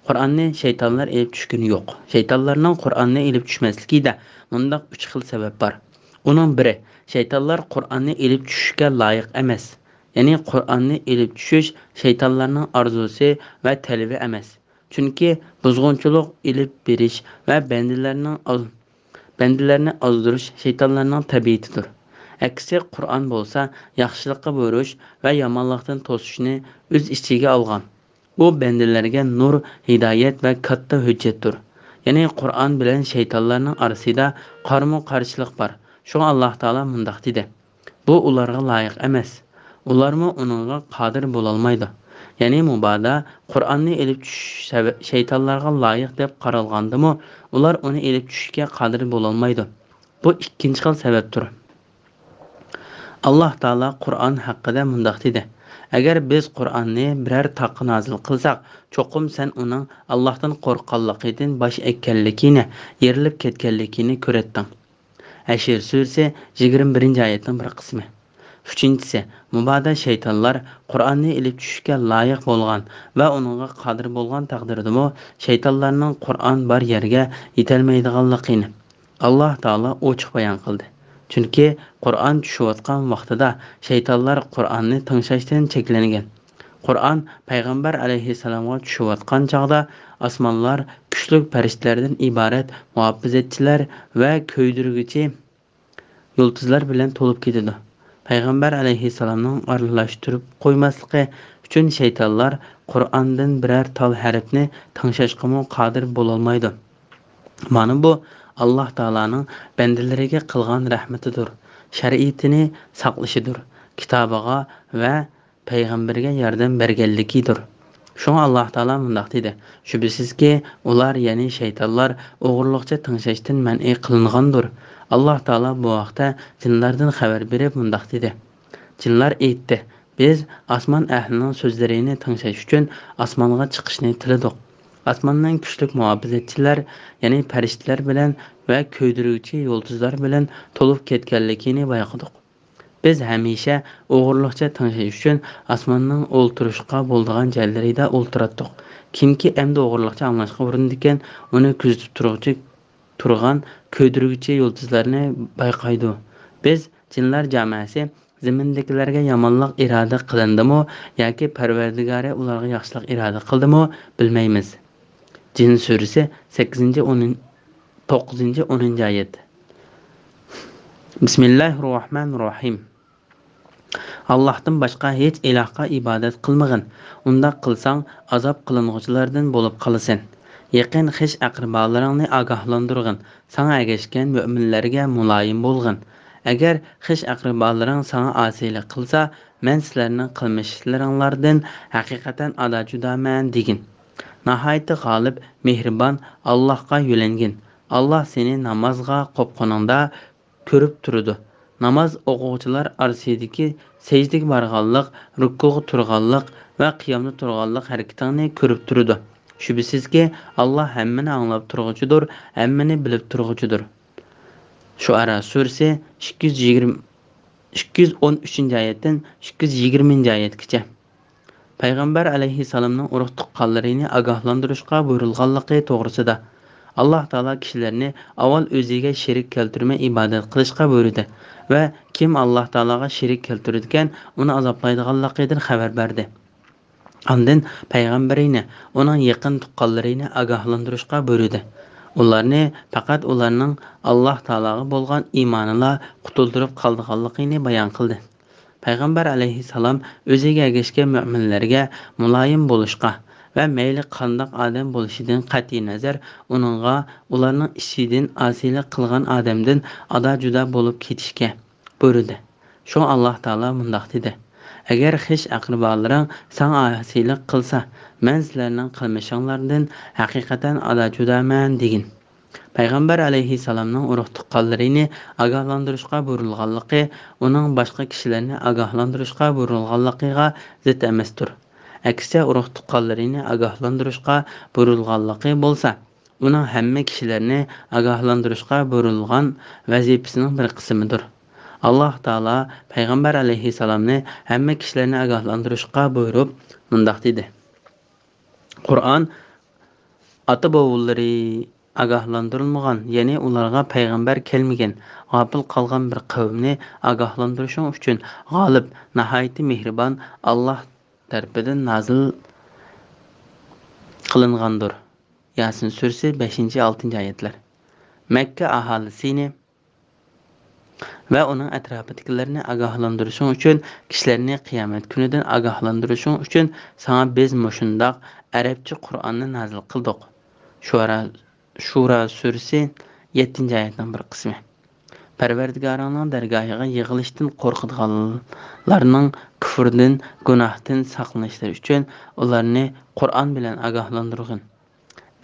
قۇرئاننى شەيتانلار ئېلىپ چۈشكىنى يوق. شەيتانلارنىڭ قۇرئاننى ئېلىپ چۈشمەسلىكىدە مۇنداق ئۈچ خىل سەۋەب بار. ئۇنىڭ بىرى، شەيتانلار قۇرئاننى ئېلىپ چۈشۈشكە لايىق ئەمەس. يەنى قۇرئاننى ئېلىپ چۈشۈش شەيتانلارنىڭ ئارزۇسى ۋە تەلىپى ئەمەس. چۈنكى بۇزغۇنچىلىق ئېلىپ بېرىش ۋە بەندىلەرنىڭ ئاز-، بەندىلەرنى ئازدۇرۇش شەيتانلارنىڭ تەبىئىتىدۇر. ئەكسى، قۇرئان بولسا ياخشىلىققا بۇيرۇش ۋە يامانلىقتىن توسۇشنى ئۆز ئىچىگە ئالغان. ئۇ بەندىلەرگە نۇر، ھىدايەت ۋە كاتتا ھۆججەتتۇر. يەنى قۇرئان بىلەن شەيتانلارنىڭ ئارىسىدا قارىمۇ قارشىلىق بار. شۇڭا ئاللاھ تائالا مۇنداق دېدى: بۇ ئۇلارغا لايىق ئەمەس. ئۇلارمۇ ئۇنىڭغا قادىر بولالمايدۇ. يەنى مۇبادا قۇرئاننى ئېلىپ چۈشۈش سەۋە-، شەيتانلارغا لايىق دەپ قارالغاندىمۇ، ئۇلار ئۇنى ئېلىپ چۈشۈشكە قادىر بولالمايدۇ. بۇ ئىككىنچى خىل سەۋەبتۇر. ئاللاھ تائالا قۇرئان ھەققىدە مۇنداق دېدى: ئەگەر بىز قۇرئاننى بىرەر تاغقا نازىل قىلساق، چوقۇم سەن ئۇنىڭ ئاللاھتىن قورققانلىقىدىن باش ئەگكەنلىكىنى، يېرىلىپ كەتكەنلىكىنى كۆرەتتىڭ. ھەشر سۈرىسى، يىگىرمە بىرىنچى ئايەتنىڭ بىر قىسمى. ئۈچىنچىسى، مۇبادا شەيتانلار قۇرئاننى ئېلىپ چۈشۈشكە لايىق بولغان ۋە ئۇنىڭغا قادىر بولغان تەقدىردىمۇ، شەيتانلارنىڭ قۇرئان بار يەرگە يېتەلمەيدىغانلىقىنى ئاللاھ تائالا ئوچۇق بايان قىلدى. چۈنكى قۇرئان چۈشۈۋاتقان ۋاقتىدا شەيتانلار قۇرئاننى تىڭشاشتىن چەكلەنگەن. قۇرئان پەيغەمبەر ئەلەيھىسسالامغا چۈشۈۋاتقان چاغدا ئاسمانلار كۈچلۈك پەرىشتىلەردىن ئىبارەت مۇھاپىزەتچىلەر ۋە كۆيدۈرگۈچى يۇلتۇزلار بىلەن تولۇپ كېتىدۇ. پەيغەمبەر ئەلەيھىسسالامنىڭ ئارىلاشتۇرۇپ قويماسلىقى ئۈچۈن شەيتانلار قۇرئاندىن بىرەر تال ھەرپنى تىڭشاشقىمۇ قادىر بولالمايدۇ. مانا بۇ ئاللاھ تائالانىڭ بەندىلىرىگە قىلغان رەھمىتىدۇر، شەرىئىتىنى ساقلىشىدۇر، كىتابىغا ۋە پەيغەمبىرىگە ياردەم بەرگەنلىكىدۇر. شۇڭا ئاللاھ تائالا مۇنداق دېدى: شۈبھىسىزكى، ئۇلار، يەنى شەيتانلار ئوغرىلىقچە تىڭشاشتىن مەنئى قىلىنغاندۇر. ئاللاھ تائالا بۇ ھەقتە جىنلاردىن خەۋەر بېرىپ مۇنداق دېدى: جىنلار ئېيتتى: بىز ئاسمان ئەھلىنىڭ سۆزلىرىنى تىڭشاش ئۈچۈن ئاسمانغا چىقىشنى تىلىدۇق. ئاسماننىڭ كۈچلۈك مۇھاپىزەتچىلەر، يەنى پەرىشتىلەر بىلەن ۋە كۆيدۈرگۈچى يۇلتۇزلار بىلەن تولۇپ كەتكەنلىكىنى بايقىدۇق. بىز ھەمىشە ئوغرىلىقچە تىڭشاش ئۈچۈن ئاسماننىڭ ئولتۇرۇشقا بولىدىغان جايلىرىدا ئولتۇراتتۇق. كىمكى ئەمدى ئوغرىلىقچە ئاڭلاشقا ئۇرۇنىدىكەن، ئۇنى كۆزىتىپ تۇرغۇچى، تۇرغان كۆيدۈرگۈچى يۇلتۇزلارنى بايقايدۇ. بىز، جىنلار جامەسى، زېمىندىكىلەرگە يامانلىق ئىرادە قىلىندىمۇ ياكى پەرۋەردىگارى ئۇلارغا ياخشىلىق ئىرادە قىلدىمۇ بىلمەيمىز. جىن سۈرىسى، سەككىزىنچى، ئون، توققۇزىنچى، ئونىنچى ئايەت. بىسمىللاھىررەھمانىررەھىم. ئاللاھتىن باشقا ھېچ ئىلاھقا ئىبادەت قىلمىغىن. ئۇنداق قىلساڭ، ئازاب قىلىنغۇچىلاردىن بولۇپ قالىسەن. يېقىن خىش-ئەقرىبالىرىڭنى ئاگاھلاندۇرغىن. ساڭا ئەگەشكەن مۆمىنلەرگە مۇلايىم بولغىن. ئەگەر خىش-ئەقرىبالىرىڭ ساڭا ئاسىيلىق قىلسا، مەن سىلەرنىڭ قىلمىشلىرىڭلاردىن ھەقىقەتەن ئادا-جۇدامەن دېگىن. ناھايىتى غالىب، مېھرىبان ئاللاھقا يۆلەنگىن. ئاللاھ سېنى نامازغا قوپقىنىڭدا كۆرۈپ تۇرىدۇ. ناماز ئوقۇغۇچىلار ئارىسىدىكى سەجدىگە بارغانلىق، رۇكۇغا تۇرغانلىق ۋە قىيامدا تۇرغانلىق ھەرىكىتىڭنى كۆرۈپ تۇرىدۇ. شۈبھىسىزكى، ئاللاھ ھەممىنى ئاڭلاپ تۇرغۇچىدۇر، ھەممىنى بىلىپ تۇرغۇچىدۇر. شۇئارا سۈرىسى، ئىككى يۈز يىگىرمە، ئىككى يۈز ئون ئۈچىنچى ئايەتتىن ئىككى يۈز يىگىرمىنچى ئايەتكىچە. پەيغەمبەر ئەلەيھىسسالامنىڭ ئۇرۇق-تۇغقانلىرىنى ئاگاھلاندۇرۇشقا بۇيرۇلغانلىقى توغرىسىدا. ئاللاھ تائالا كىشىلەرنى ئاۋۋال ئۆزىگە شېرىك كەلتۈرمەي ئىبادەت قىلىشقا بۇيرۇدى ۋە كىم ئاللاھ تائالاغا شېرىك كەلتۈرىدىكەن، ئۇنى ئازابلايدىغانلىقىدىن خەۋەر بەردى. ئاندىن پەيغەمبىرىنى، ئۇنىڭ يېقىن تۇغقانلىرىنى ئاگاھلاندۇرۇشقا بۇيرۇدى. ئۇلارنى پەقەت ئۇلارنىڭ ئاللاھ تائالاغا بولغان ئىمانىلا قۇتۇلدۇرۇپ قالىدىغانلىقىنى بايان قىلدى. پەيغەمبەر ئەلەيھىسسالام ئۆزىگە ئەگەشكەن مۆمىنلەرگە مۇلايىم بولۇشقا ۋە مەيلى قانداق ئادەم بولۇشىدىن قەتئىينەزەر، ئۇنىڭغا ئۇلارنىڭ ئىچىدىن ئاسىيلىق قىلغان ئادەمدىن ئادا-جۇدا بولۇپ كېتىشكە بۇيرۇدى. شۇڭا ئاللاھ تائالا مۇنداق دېدى: ئەگەر خىش-ئەقرىبالىرىڭ ساڭا ئاسىيلىق قىلسا، مەن سىلەرنىڭ قىلمىشىڭلاردىن ھەقىقەتەن ئادا-جۇدامەن دېگىن. پەيغەمبەر ئەلەيھىسسالامنىڭ ئۇرۇق-تۇغقانلىرىنى ئاگاھلاندۇرۇشقا بۇيرۇلغانلىقى ئۇنىڭ باشقا كىشىلەرنى ئاگاھلاندۇرۇشقا بۇيرۇلغانلىقىغا زىت ئەمەستۇر. ئەكسىچە، ئۇرۇق-تۇغقانلىرىنى ئاگاھلاندۇرۇشقا بۇيرۇلغانلىقى بولسا، ئۇنىڭ ھەممە كىشىلەرنى ئاگاھلاندۇرۇشقا بۇيرۇلغان ۋەزىپىسىنىڭ بىر قىسمىدۇر. ئاللاھ تائالا پەيغەمبەر ئەلەيھىسسالامنى ھەممە كىشىلەرنى ئاگاھلاندۇرۇشقا بۇيرۇپ، مۇنداق دېدى: قۇرئان ئاتا-بوۋىلىرى ئاگاھلاندۇرۇلمىغان، يەنى ئۇلارغا پەيغەمبەر كەلمىگەن، غاپىل قالغان بىر قەۋمنى ئاگاھلاندۇرۇشۇڭ ئۈچۈن غالىب، ناھايىتى مېھرىبان ئاللاھ تەرىپىدىن نازىل قىلىنغاندۇر. ياسىن سۈرىسى، بەشىنچى، ئالتىنچى ئايەتلەر. مەككە ئاھالىسىنى ۋە ئۇنىڭ ئەتراپىدىكىلەرنى ئاگاھلاندۇرۇشۇڭ ئۈچۈن، كىشىلەرنى قىيامەت كۈنىدىن ئاگاھلاندۇرۇشۇڭ ئۈچۈن ساڭا بىز مۇشۇنداق ئەرەبچە قۇرئاننى نازىل قىلدۇق. شۇئارا، شۇرا سۈرىسى، يەتتىنچى ئايەتنىڭ بىر قىسمى. پەرۋەردىگارىڭنىڭ دەرگاھىغا يىغىلىشتىن قورقىدىغانلارنىڭ كۇفرىدىن، گۇناھتىن ساقلىنىشلىرى ئۈچۈن ئۇلارنى قۇرئان بىلەن ئاگاھلاندۇرغىن.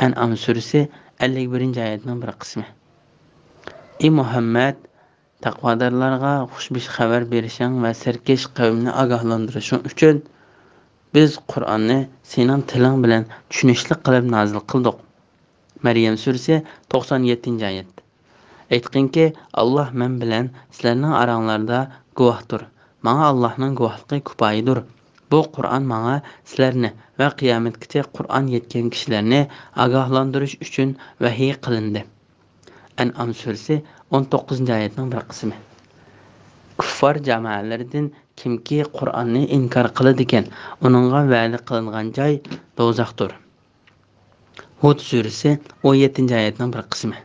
ئەنئام سۈرىسى، ئەللىك بىرىنچى ئايەتنىڭ بىر قىسمى. ئى مۇھەممەد، تەقۋادارلارغا خۇشبۇش خەۋەر بېرىشىڭ ۋە سەركەش قەۋمنى ئاگاھلاندۇرۇشۇڭ ئۈچۈن بىز قۇرئاننى سېنىڭ تىلىڭ بىلەن چۈشىنىشلىك قىلىپ نازىل قىلدۇق. مەريەم سۈرىسى، توقسان يەتتىنچى ئايەت. ئېيتقىنكى، ئاللاھ مەن بىلەن سىلەرنىڭ ئاراڭلاردا گۇۋاھتۇر. ماڭا ئاللاھنىڭ گۇۋاھلىقى كۇپايىدۇر. بۇ قۇرئان ماڭا سىلەرنى ۋە قىيامەتكىچە قۇرئان يەتكەن كىشىلەرنى ئاگاھلاندۇرۇش ئۈچۈن ۋەھىي قىلىندى. ئەنئام سۈرىسى، ئون توققۇزىنچى ئايەتنىڭ بىر قىسمى. كۇففار جامائەلىرىدىن كىمكى قۇرئاننى ئىنكار قىلىدىكەن، ئۇنىڭغا ۋەدە قىلىنغان جاي دوزاختۇر. ھۇد سۈرىسى، ئون يەتتىنچى ئايەتنىڭ بىر قىسمى.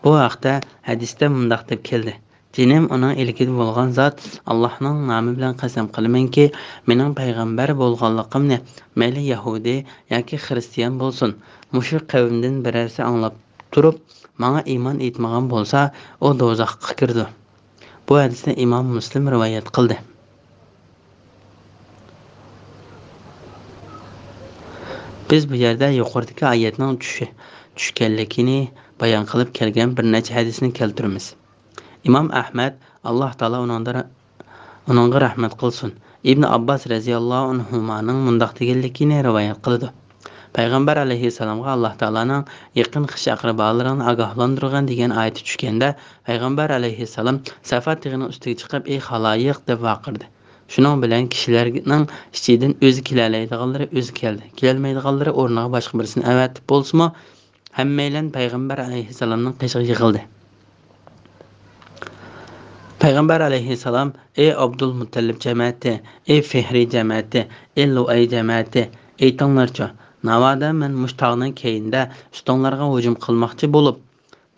بۇ ھەقتە ھەدىستە مۇنداق دەپ كەلدى: جېنىم ئۇنىڭ ئىلكىدە بولغان زات ئاللاھنىڭ نامى بىلەن قەسەم قىلىمەنكى، مېنىڭ پەيغەمبەر بولغانلىقىمنى مەيلى يەھۇدىي ياكى خىرىستىيان بولسۇن، مۇشۇ قەۋمدىن بىرەرسى ئاڭلاپ تۇرۇپ، ماڭا ئىمان ئېيتمىغان بولسا، ئۇ دوزاخقا كىرىدۇ. بۇ ھەدىسنى ئىمام مۇسلىم رىۋايەت قىلدى. بىز بۇ يەردە يۇقىرىدىكى ئايەتنىڭ چۈشى-، چۈشكەنلىكىنى بايان قىلىپ كەلگەن بىر نەچچە ھەدىسنى كەلتۈرىمىز. ئىمام ئەھمەد، ئاللاھ تائالا ئۇنىڭدا، ئۇنىڭغا رەھمەت قىلسۇن، ئىبن ئابباس رەزىياللاھۇ ئەنھۇمانىڭ مۇنداق دېگەنلىكىنى رىۋايەت قىلىدۇ. پەيغەمبەر ئەلەيھىسسالامغا ئاللاھ تائالانىڭ يېقىن خىش-ئەقرىبالىرىڭنى ئاگاھلاندۇرغىن دېگەن ئايىتى چۈشكەندە، پەيغەمبەر ئەلەيھىسسالام سەفا تېغىنىڭ ئۈستىگە چىقىپ، ئى خالايىق دەپ ۋارقىرىدى. شۇنىڭ بىلەن كىشىلەرنىڭ ئىچىدىن ئۆزى كېلەلەيدىغانلىرى ئۆزى كەلدى، كېلەلمەيدىغانلىرى ئورنىغا باشقا بىرسىنى ئەۋەتىپ بولسىمۇ، ھەممەيلەن پەيغەمبەر ئەلەيھىسسالامنىڭ قېشىغا يىغىلدى. پەيغەمبەر ئەلەيھىسسالام، ئى ئابدۇلمۇتتەلىپ جەمەتى، ئى فىھرى جەمەتى، ئى لۇئەي جەمەتى، ئېيتىڭلارچۇ، ناۋادا مەن مۇشۇ تاغنىڭ كەينىدە ئۈستۈڭلارغا ھۇجۇم قىلماقچى بولۇپ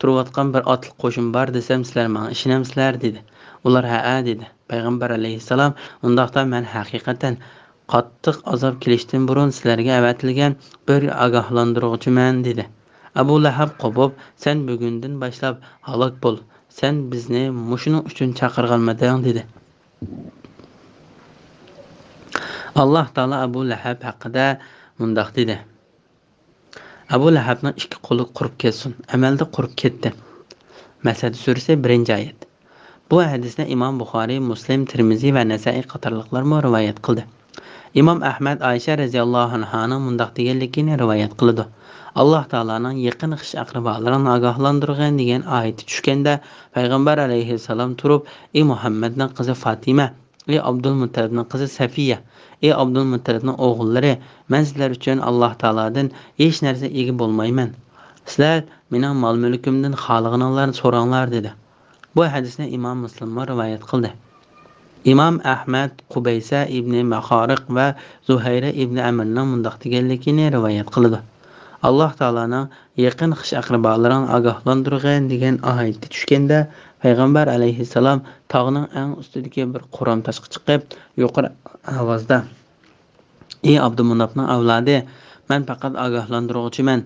تۇرۇۋاتقان بىر ئاتلىق قوشۇن بار دېسەم، سىلەر ماڭا ئىشىنەمسىلەر؟ دېدى. ئۇلار، ھەئە، دېدى. پەيغەمبەر ئەلەيھىسسالام، ئۇنداقتا مەن ھەقىقەتەن قاتتىق ئازاب كېلىشتىن بۇرۇن سىلەرگە ئەۋەتىلگەن بىر ئاگاھلاندۇرغۇچىمەن، دېدى. ئەبۇ لەھەب قوپۇپ، سەن بۈگۈندىن باشلاپ ھالاك بول، سەن بىزنى مۇشۇنىڭ ئۈچۈن چاقىرغانمىدىڭ؟ دېدى. ئاللاھ تائالا ئەبۇ لەھەب ھەققىدە مۇنداق دېدى. ئەبۇ لەھەبنىڭ ئىككى قولى قۇرۇپ كەتسۇن. ئەمەلدە قۇرۇپ كەتتى. مەسەدە سۈرىسى، بىرىنچى ئايەت. بۇ ھەدىسنى ئىمام بۇخارىي، مۇسلىم، تىرمىزى ۋە نەسائىي قاتارلىقلارمۇ رىۋايەت قىلدى. ئىمام ئەھمەد ئائىشە رەزىياللاھۇ ئەنھانىڭ مۇنداق دېگەنلىكىنى رىۋايەت قىلىدۇ. ئاللاھ تائالانىڭ يېقىن خىش-ئەقرىبالىرىڭنى ئاگاھلاندۇرغىن دېگەن ئايىتى چۈشكەندە، پەيغەمبەر ئەلەيھىسسالام تۇرۇپ، ئى مۇھەممەدنىڭ قىزى فاتىمە، ئى ئابدۇلمۇتتەلىپنىڭ قىزى سەفىيە، ئى ئابدۇلمۇتتەلىپنىڭ ئوغۇللىرى، مەن سىلەر ئۈچۈن ئاللاھ تائالادىن ھېچ نەرسىگە ئىگە بولمايمەن. سىلەر مېنىڭ مال-مۈلكۈمدىن خالىغىنىڭلارنى سوراڭلار، دېدى. بۇ ھەدىسنى ئىمام مۇسلىممۇ رىۋايەت قىلدى. ئىمام ئەھمەد، قۇبەيسە ئىبنى مەخارىق ۋە زۇھەيرە ئىبنى ئەمىرنىڭ مۇنداق دېگەنلىكىنى رىۋايەت قىلىدۇ. ئاللاھ تائالانىڭ يېقىن خىش-ئەقرىبالىرىڭنى ئاگاھلاندۇرغىن دېگەن ئايىتى چۈشكەندە، پەيغەمبەر ئەلەيھىسسالام تاغنىڭ ئەڭ ئۈستىدىكى بىر قورام تاشقا چىقىپ، يۇقىرى ئاۋازدا، ئى ئابدۇمۇناپنىڭ ئەۋلادى، مەن پەقەت ئاگاھلاندۇرغۇچىمەن.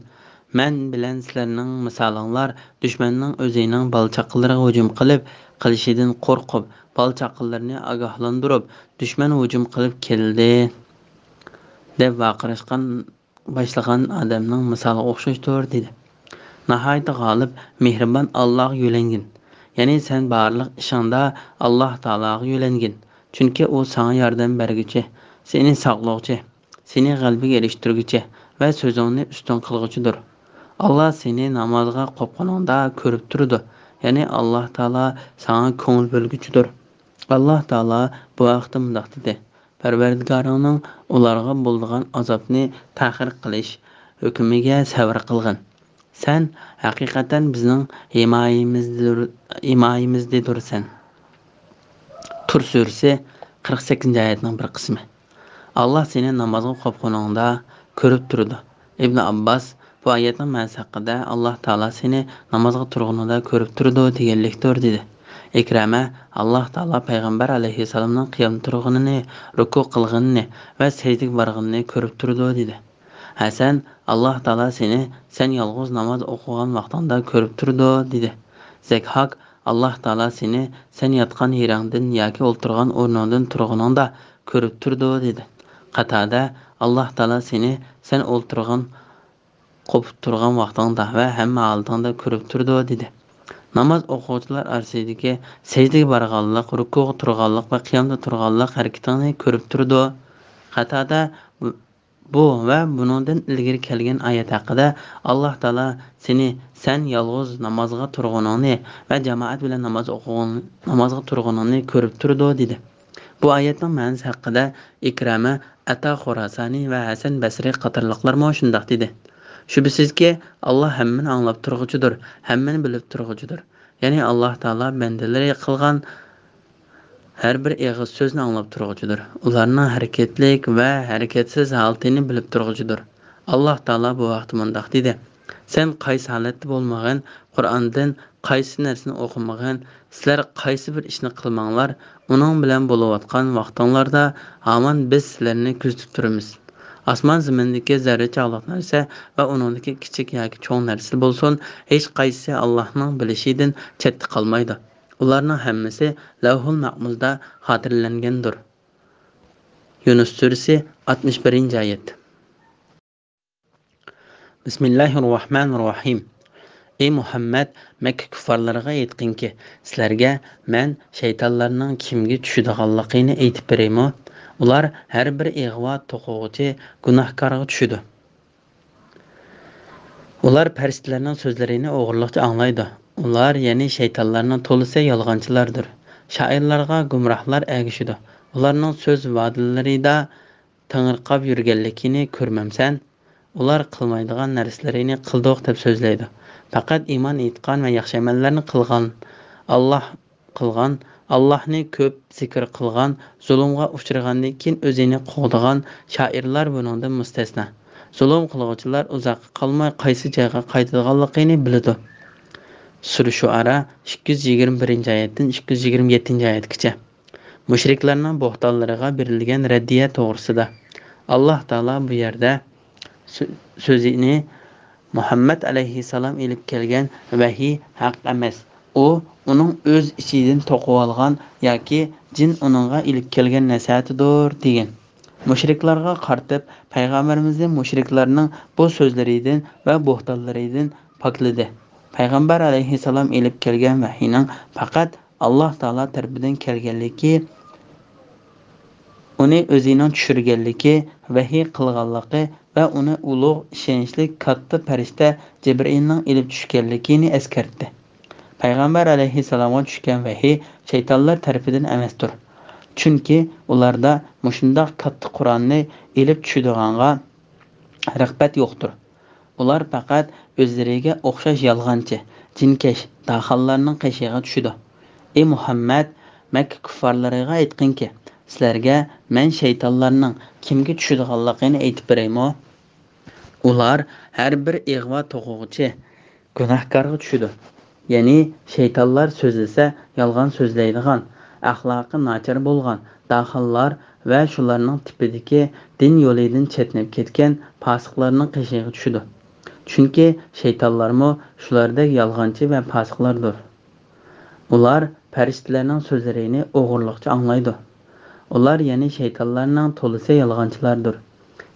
مەن بىلەن سىلەرنىڭ مىسالىڭلار دۈشمەننىڭ ئۆزىنىڭ بالا-چاقىلىرىغا ھۇجۇم قىلىپ قېلىشىدىن قورقۇپ، بالا-چاقىلىرىنى ئاگاھلاندۇرۇپ، دۈشمەن ھۇجۇم قىلىپ كەلدى دەپ ۋارقىراشقان باشلىغان ئادەمنىڭ مىسالىغا ئوخشاشتۇر، دېدى. ناھايىتى غالىب، مېھرىبان ئاللاغا يۆلەنگىن. يەنى سەن بارلىق ئىشىڭدا ئاللاھ تائالاغا يۆلەنگىن. چۈنكى ئۇ ساڭا ياردەم بەرگۈچى، سېنى ساقلىغۇچى، سېنى غەلىبىگە ئېرىشتۈرگۈچى ۋە سۆزۈڭنى ئۈستۈن قىلغۇچىدۇر. ئاللاھ سېنى نامازغا قوپقىنىڭدا كۆرۈپ تۇرىدۇ. يەنى ئاللاھ تائالا ساڭا كۆڭۈل بۆلگۈچىدۇر. ئاللاھ تائالا بۇ ھەقتە مۇنداق دېدى: پەرۋەردىگارىڭنىڭ ئۇلارغا بولىدىغان ئازابنى تەخىر قىلىش ھۆكمىگە سەۋر قىلغىن. سەن ھەقىقەتەن بىزنىڭ ھىمايىمىزدىدۇر-، ھىمايىمىزدىدۇرسەن. تۇر سۈرىسى، قىرىق سەككىزىنچى ئايەتنىڭ بىر قىسمى. ئاللاھ سېنى نامازغا قوپقىنىڭدا كۆرۈپ تۇرىدۇ. ئىبن ئابباس بۇ ئايەتنىڭ مەنىسى ھەققىدە، ئاللاھ تائالا سېنى نامازغا تۇرغىنىڭدا كۆرۈپ تۇرىدۇ دېگەنلىكتۇر، دېدى. ئىكرەمە، ئاللاھ تائالا پەيغەمبەر ئەلەيھىسسالامنىڭ قىيامدا تۇرغىنىنى، رۇكۇ قىلغىنىنى ۋە سەجدىگە بارغىنىنى كۆرۈپ تۇرىدۇ، دېدى. ھەسەن، ئاللاھ تائالا سېنى سەن يالغۇز ناماز ئوقۇغان ۋاقتىڭدا كۆرۈپ تۇرىدۇ، دېدى. زەكھاك، ئاللاھ تائالا سېنى سەن ياتقان يېرىڭدىن ياكى ئولتۇرغان ئورنۇڭدىن تۇرغىنىڭدا كۆرۈپ تۇرىدۇ، دېدى. قاتادە، ئاللاھ تائالا سېنى سەن ئولتۇرغان، قوپۇپ تۇرغان ۋاقتىڭدا ۋە ھەممە ھالىتىڭدا كۆرۈپ تۇرىدۇ، دېدى. ناماز ئوقۇغۇچىلار ئارىسىدىكى سەجدىگە بارغانلىق، رۇكۇغا تۇرغانلىق ۋە قىيامدا تۇرغانلىق ھەرىكىتىڭنى كۆرۈپ تۇرىدۇ. قاتادە، بۇ ۋە بۇنىڭدىن ئىلگىرى كەلگەن ئايەت ھەققىدە، ئاللاھ تائالا سېنى سەن يالغۇز نامازغا تۇرغىنىڭنى ۋە جامائەت بىلەن ناماز ئوقۇغىن-، نامازغا تۇرغىنىڭنى كۆرۈپ تۇرىدۇ، دېدى. بۇ ئايەتنىڭ مەنىسى ھەققىدە ئىكرامە، ئەتا خوراسانى ۋە ھەسەن بەسرى قاتارلىقلارمۇ شۇنداق دېدى. شۈبھىسىزكى، ئاللاھ ھەممىنى ئاڭلاپ تۇرغۇچىدۇر، ھەممىنى بىلىپ تۇرغۇچىدۇر. يەنى ئاللاھ تائالا بەندىلىرى قىلغان ھەر بىر ئېغىز سۆزنى ئاڭلاپ تۇرغۇچىدۇر. ئۇلارنىڭ ھەرىكەتلىك ۋە ھەرىكەتسىز ھالىتىنى بىلىپ تۇرغۇچىدۇر. ئاللاھ تائالا بۇ ھەقتە مۇنداق دېدى: سەن قايسى ھالەتتە بولمىغىن، قۇرئاندىن قايسى نەرسىنى ئوقۇمىغىن، سىلەر قايسى بىر ئىشنى قىلماڭلار، ئۇنىڭ بىلەن بولۇۋاتقان ۋاقتىڭلاردا ھامان بىز سىلەرنى كۆزىتىپ تۇرىمىز. ئاسمان زېمىندىكى زەررە چاغلىق نەرسە ۋە ئۇنىڭدىكى كىچىك ياكى چوڭ نەرسە بولسۇن، ھېچقايسىسى ئاللاھنىڭ بىلىشىدىن چەتتە قالمايدۇ. ئۇلارنىڭ ھەممىسى لەۋھۇل مەھپۇزدا خاتىرىلەنگەندۇر. يۇنۇس سۈرىسى، ئاتمىش بىرىنچى ئايەت. بىسمىللاھىررەھمانىررەھىم. ئى مۇھەممەد، مەككە كۇففارلىرىغا ئېيتقىنكى، سىلەرگە مەن شەيتانلارنىڭ كىمگە چۈشىدىغانلىقىنى ئېيتىپ بېرەيمۇ؟ ئۇلار ھەر بىر ئىغۋا توقۇغۇچى گۇناھكارغا چۈشىدۇ. ئۇلار پەرىشتىلەرنىڭ سۆزلىرىنى ئوغرىلىقچە ئاڭلايدۇ. ئۇلار، يەنى شەيتانلارنىڭ تولىسى يالغانچىلاردۇر. شائىرلارغا گۇمراھلار ئەگىشىدۇ. ئۇلارنىڭ سۆز ۋادىلىرىدا تېڭىرقاپ يۈرگەنلىكىنى كۆرمەمسەن؟ ئۇلار قىلمايدىغان نەرسىلىرىنى قىلدۇق دەپ سۆزلەيدۇ. پەقەت ئىمان ئېيتقان ۋە ياخشى ئەمەللەرنى قىلغان، ئاللاھ قىلغان، ئاللاھنى كۆپ زىكىر قىلغان، زۇلۇمغا ئۇچرىغاندىن كېيىن ئۆزىنى قوغدىغان شائىرلار بۇنىڭدىن مۇستەسنا. زۇلۇم قىلغۇچىلار ئۇزاققا قالماي قايسى جايغا قايتىدىغانلىقىنى بىلىدۇ. سۈرە شۇئارا، ئىككى يۈز يىگىرمە بىرىنچى ئايەتتىن ئىككى يۈز يىگىرمە يەتتىنچى ئايەتكىچە. مۇشرىكلارنىڭ بوھتانلىرىغا بېرىلگەن رەددىيە توغرىسىدا. ئاللاھ تائالا بۇ يەردە سۆ-، سۆزىنى مۇھەممەد ئەلەيھىسسالام ئېلىپ كەلگەن ۋەھىي ھەق ئەمەس. ئۇ ئۇنىڭ ئۆز ئىچىدىن توقۇۋالغان ياكى جىن ئۇنىڭغا ئېلىپ كەلگەن نەسىھەتىدۇر، دېگەن. مۇشرىكلارغا قارىتىپ، پەيغەمبىرىمىزنى مۇشرىكلارنىڭ بۇ سۆزلىرىدىن ۋە بوھتانلىرىدىن پاكلىدى. پەيغەمبەر ئەلەيھىسسالام ئېلىپ كەلگەن ۋەھىينىڭ پەقەت ئاللاھ تائالا تەرىپىدىن كەلگەنلىكى، ئۇنى ئۆزىنىڭ چۈشۈرگەنلىكى، ۋەھىي قىلغانلىقى ۋە ئۇنى ئۇلۇغ، ئىشەنچلىك، كاتتا پەرىشتە جەبرىئىلنىڭ ئېلىپ چۈشكەنلىكىنى ئەسكەرتتى. پەيغەمبەر ئەلەيھىسسالامغا چۈشكەن ۋەھىي شەيتانلار تەرىپىدىن ئەمەستۇر. چۈنكى ئۇلاردا مۇشۇنداق كاتتا قۇرئاننى ئېلىپ چۈشىدىغانغا رىغبەت يوقتۇر. ئۇلار پەقەت ئۆزلىرىگە ئوخشاش يالغانچى، جىنكەش، داخانلارنىڭ قېشىغا چۈشىدۇ. ئى مۇھەممەد، مەككە كۇففارلىرىغا ئېيتقىنكى، سىلەرگە مەن شەيتانلارنىڭ كىمگە چۈشىدىغانلىقىنى ئېيتىپ بېرەيمۇ؟ ئۇلار ھەر بىر ئىغۋا توقۇغۇچى گۇناھكارغا چۈشىدۇ. يەنى شەيتانلار سۆزلىسە يالغان سۆزلەيدىغان، ئەخلاقى ناچار بولغان داخانلار ۋە شۇلارنىڭ تىپىدىكى دىن يولىدىن چەتنەپ كەتكەن پاسىقلارنىڭ قېشىغا چۈشىدۇ. چۈنكى شەيتانلارمۇ شۇلاردەك يالغانچى ۋە پاسىقلاردۇر. ئۇلار پەرىشتىلەرنىڭ سۆزلىرىنى ئوغرىلىقچە ئاڭلايدۇ. ئۇلار، يەنى شەيتانلارنىڭ تولىسى يالغانچىلاردۇر.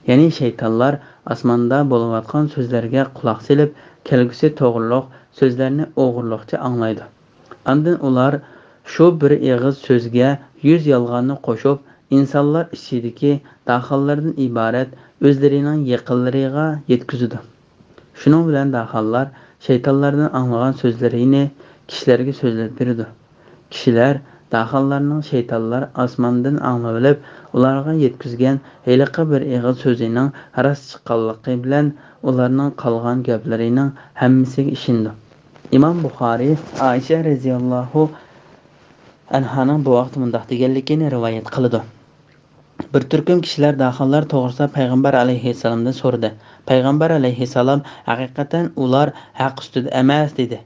يەنى شەيتانلار ئاسماندا بولۇۋاتقان سۆزلەرگە قۇلاق سېلىپ، كەلگۈسى توغرۇلۇق سۆزلەرنى ئوغرىلىقچە ئاڭلايدۇ. ئاندىن ئۇلار شۇ بىر ئېغىز سۆزگە يۈز يالغاننى قوشۇپ، ئىنسانلار ئىچىدىكى داخانلاردىن ئىبارەت ئۆزلىرىنىڭ يېقىنلىرىغا يەتكۈزىدۇ. شۇنىڭ بىلەن داخانلار شەيتانلاردىن ئاڭلىغان سۆزلىرىنى كىشىلەرگە سۆزلەپ بېرىدۇ. كىشىلەر داخانلارنىڭ شەيتانلار ئاسماندىن ئاڭلىۋېلىپ، ئۇلارغا يەتكۈزگەن ھېلىقى بىر ئېغىز سۆزىنىڭ راست چىققانلىقى بىلەن ئۇلارنىڭ قالغان گەپلىرىنىڭ ھەممىسىگە ئىشىنىدۇ. ئىمام بۇخارىي ئائىشە رەزىياللاھۇ ئەنھانىڭ بۇ ھەقتە مۇنداق دېگەنلىكىنى رىۋايەت قىلىدۇ. بىر تۈركۈم كىشىلەر داخانلار توغرىسىدا پەيغەمبەر ئەلەيھىسسالامدىن سورىدى. پەيغەمبەر ئەلەيھىسسالام، ھەقىقەتەن ئۇلار ھەق ئۈستىدە ئەمەس، دېدى.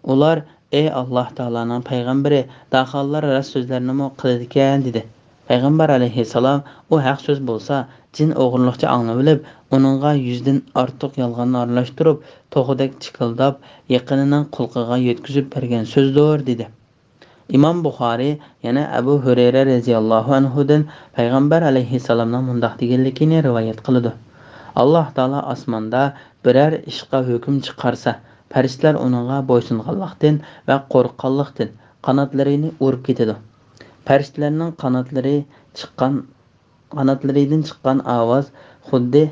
ئۇلار، ئەي ئاللاھ تائالانىڭ پەيغەمبىرى، داخانلار راست سۆزلەرنىمۇ قىلىدىكەن، دېدى. پەيغەمبەر ئەلەيھىسسالام، ئۇ ھەق سۆز بولسا، جىن ئوغرىلىقچە ئاڭلىۋېلىپ، ئۇنىڭغا يۈزدىن ئارتۇق يالغاننى ئارىلاشتۇرۇپ، توخۇدەك چىكىلداپ، يېقىنىنىڭ قۇلىقىغا يەتكۈزۈپ بەرگەن سۆزدۇر، دېدى. ئىمام بۇخارىي يەنە ئەبۇ ھۇرەيرە رەزىياللاھۇ ئەنھۇدىن پەيغەمبەر ئەلەيھىسسالامنىڭ مۇنداق دېگەنلىكىنى رىۋايەت قىلىدۇ. ئاللاھ تائالا ئاسماندا بىرەر ئىشقا ھۆكۈم چىقارسا، پەرىشتىلەر ئۇنىڭغا بويسۇنغانلىقتىن ۋە قورققانلىقتىن قاناتلىرىنى ئۇرۇپ كېتىدۇ. پەرىشتىلەرنىڭ قاناتلىرى چىققان قاناتلىرىدىن چىققان ئاۋاز خۇددى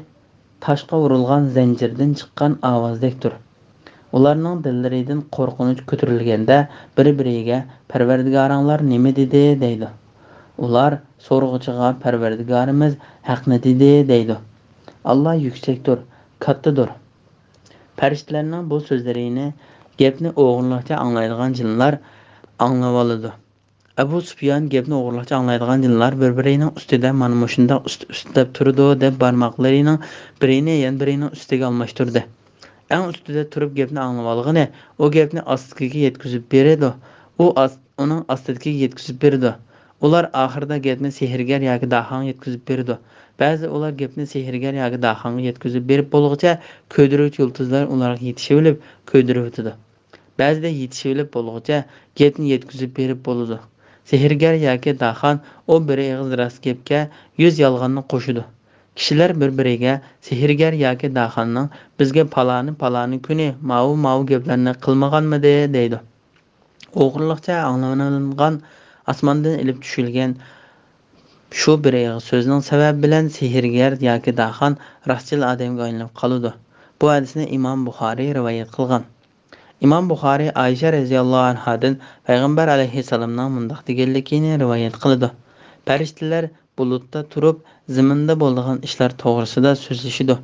تاشقا ئۇرۇلغان زەنجىردىن چىققان ئاۋازدەكتۇر. ئۇلارنىڭ دىللىرىدىن قورقۇنچ كۆتۈرۈلگەندە، بىر-بىرىگە، «پەرۋەردىگارىڭلار نېمە دېدى؟» دەيدۇ. ئۇلار سورىغۇچىغا، «پەرۋەردىگارىمىز ھەقنى دېدى» دەيدۇ. ئاللا يۈكسەكتۇر، كاتتىدۇر. پەرىشتىلەرنىڭ بۇ سۆزلىرىنى، گەپنى ئوغرىلىقچە ئاڭلايدىغان جىنلار ئاڭلىۋالىدۇ. ئەبۇ سۇپيان گەپنى ئوغرىلىقچە ئاڭلايدىغان جىنلار بىر-بىرىنىڭ ئۈستىدە مانا مۇشۇنداق ئۈست-ئۈستىلەپ تۇرىدۇ دەپ بارماقلىرىنىڭ بىرىنى يەنە بىرىنىڭ ئۈستىگە ئالماشتۇردى. ئەڭ ئۈستىدە تۇرۇپ گەپنى ئاڭلىۋالغىنى ئۇ گەپنى ئاستىدىكىگە يەتكۈزۈپ بېرىدۇ. ئۇ ئاس-، ئۇنىڭ ئاستىدىكىگە يەتكۈزۈپ بېرىدۇ. ئۇلار ئاخىرىدا گەپنى سېھىرگەر ياكى داھاڭغا يەتكۈزۈپ بېرىدۇ. بەزىدە ئۇلار گەپنى سېھىرگەر ياكى داخانغا يەتكۈزۈپ بېرىپ بولغۇچە، كۆيدۈرۈۋېتىش يۇلتۇزلار ئۇلارغا يېتىشىۋېلىپ كۆيدۈرۈۋېتىدۇ. بەزىدە يېتىشىۋېلىپ بولغۇچە، گەپنى يەتكۈزۈپ بېرىپ بولىدۇ. سېھىرگەر ياكى داخان ئۇ بىر ئېغىز راست گەپكە يۈز يالغاننى قوشىدۇ. كىشىلەر بىر-بىرىگە، سېھىرگەر ياكى داخاننىڭ بىزگە پالانى-پالانى كۈنى ماۋۇ-ماۋۇ گەپلەرنى قىلمىغانمىدى؟ دەيدۇ. ئوغرىلىقچە ئاڭلىنىلغان، ئاسماندىن ئېلىپ چۈشۈرۈلگەن شۇ بىر ئېغىز سۆزنىڭ سەۋەبى بىلەن سېھىرگەر ياكى داخان راستچىل ئادەمگە ئايلىنىپ قالىدۇ. بۇ ھەدىسنى ئىمام بۇخارىي رىۋايەت قىلغان. ئىمام بۇخارىي ئائىشە رەزىياللاھۇ ئەنھادىن پەيغەمبەر ئەلەيھىسسالامنىڭ مۇنداق دېگەنلىكىنى رىۋايەت قىلىدۇ: پەرىشتىلەر بۇلۇتتا تۇرۇپ، زېمىندا بولىدىغان ئىشلار توغرىسىدا سۆزلىشىدۇ.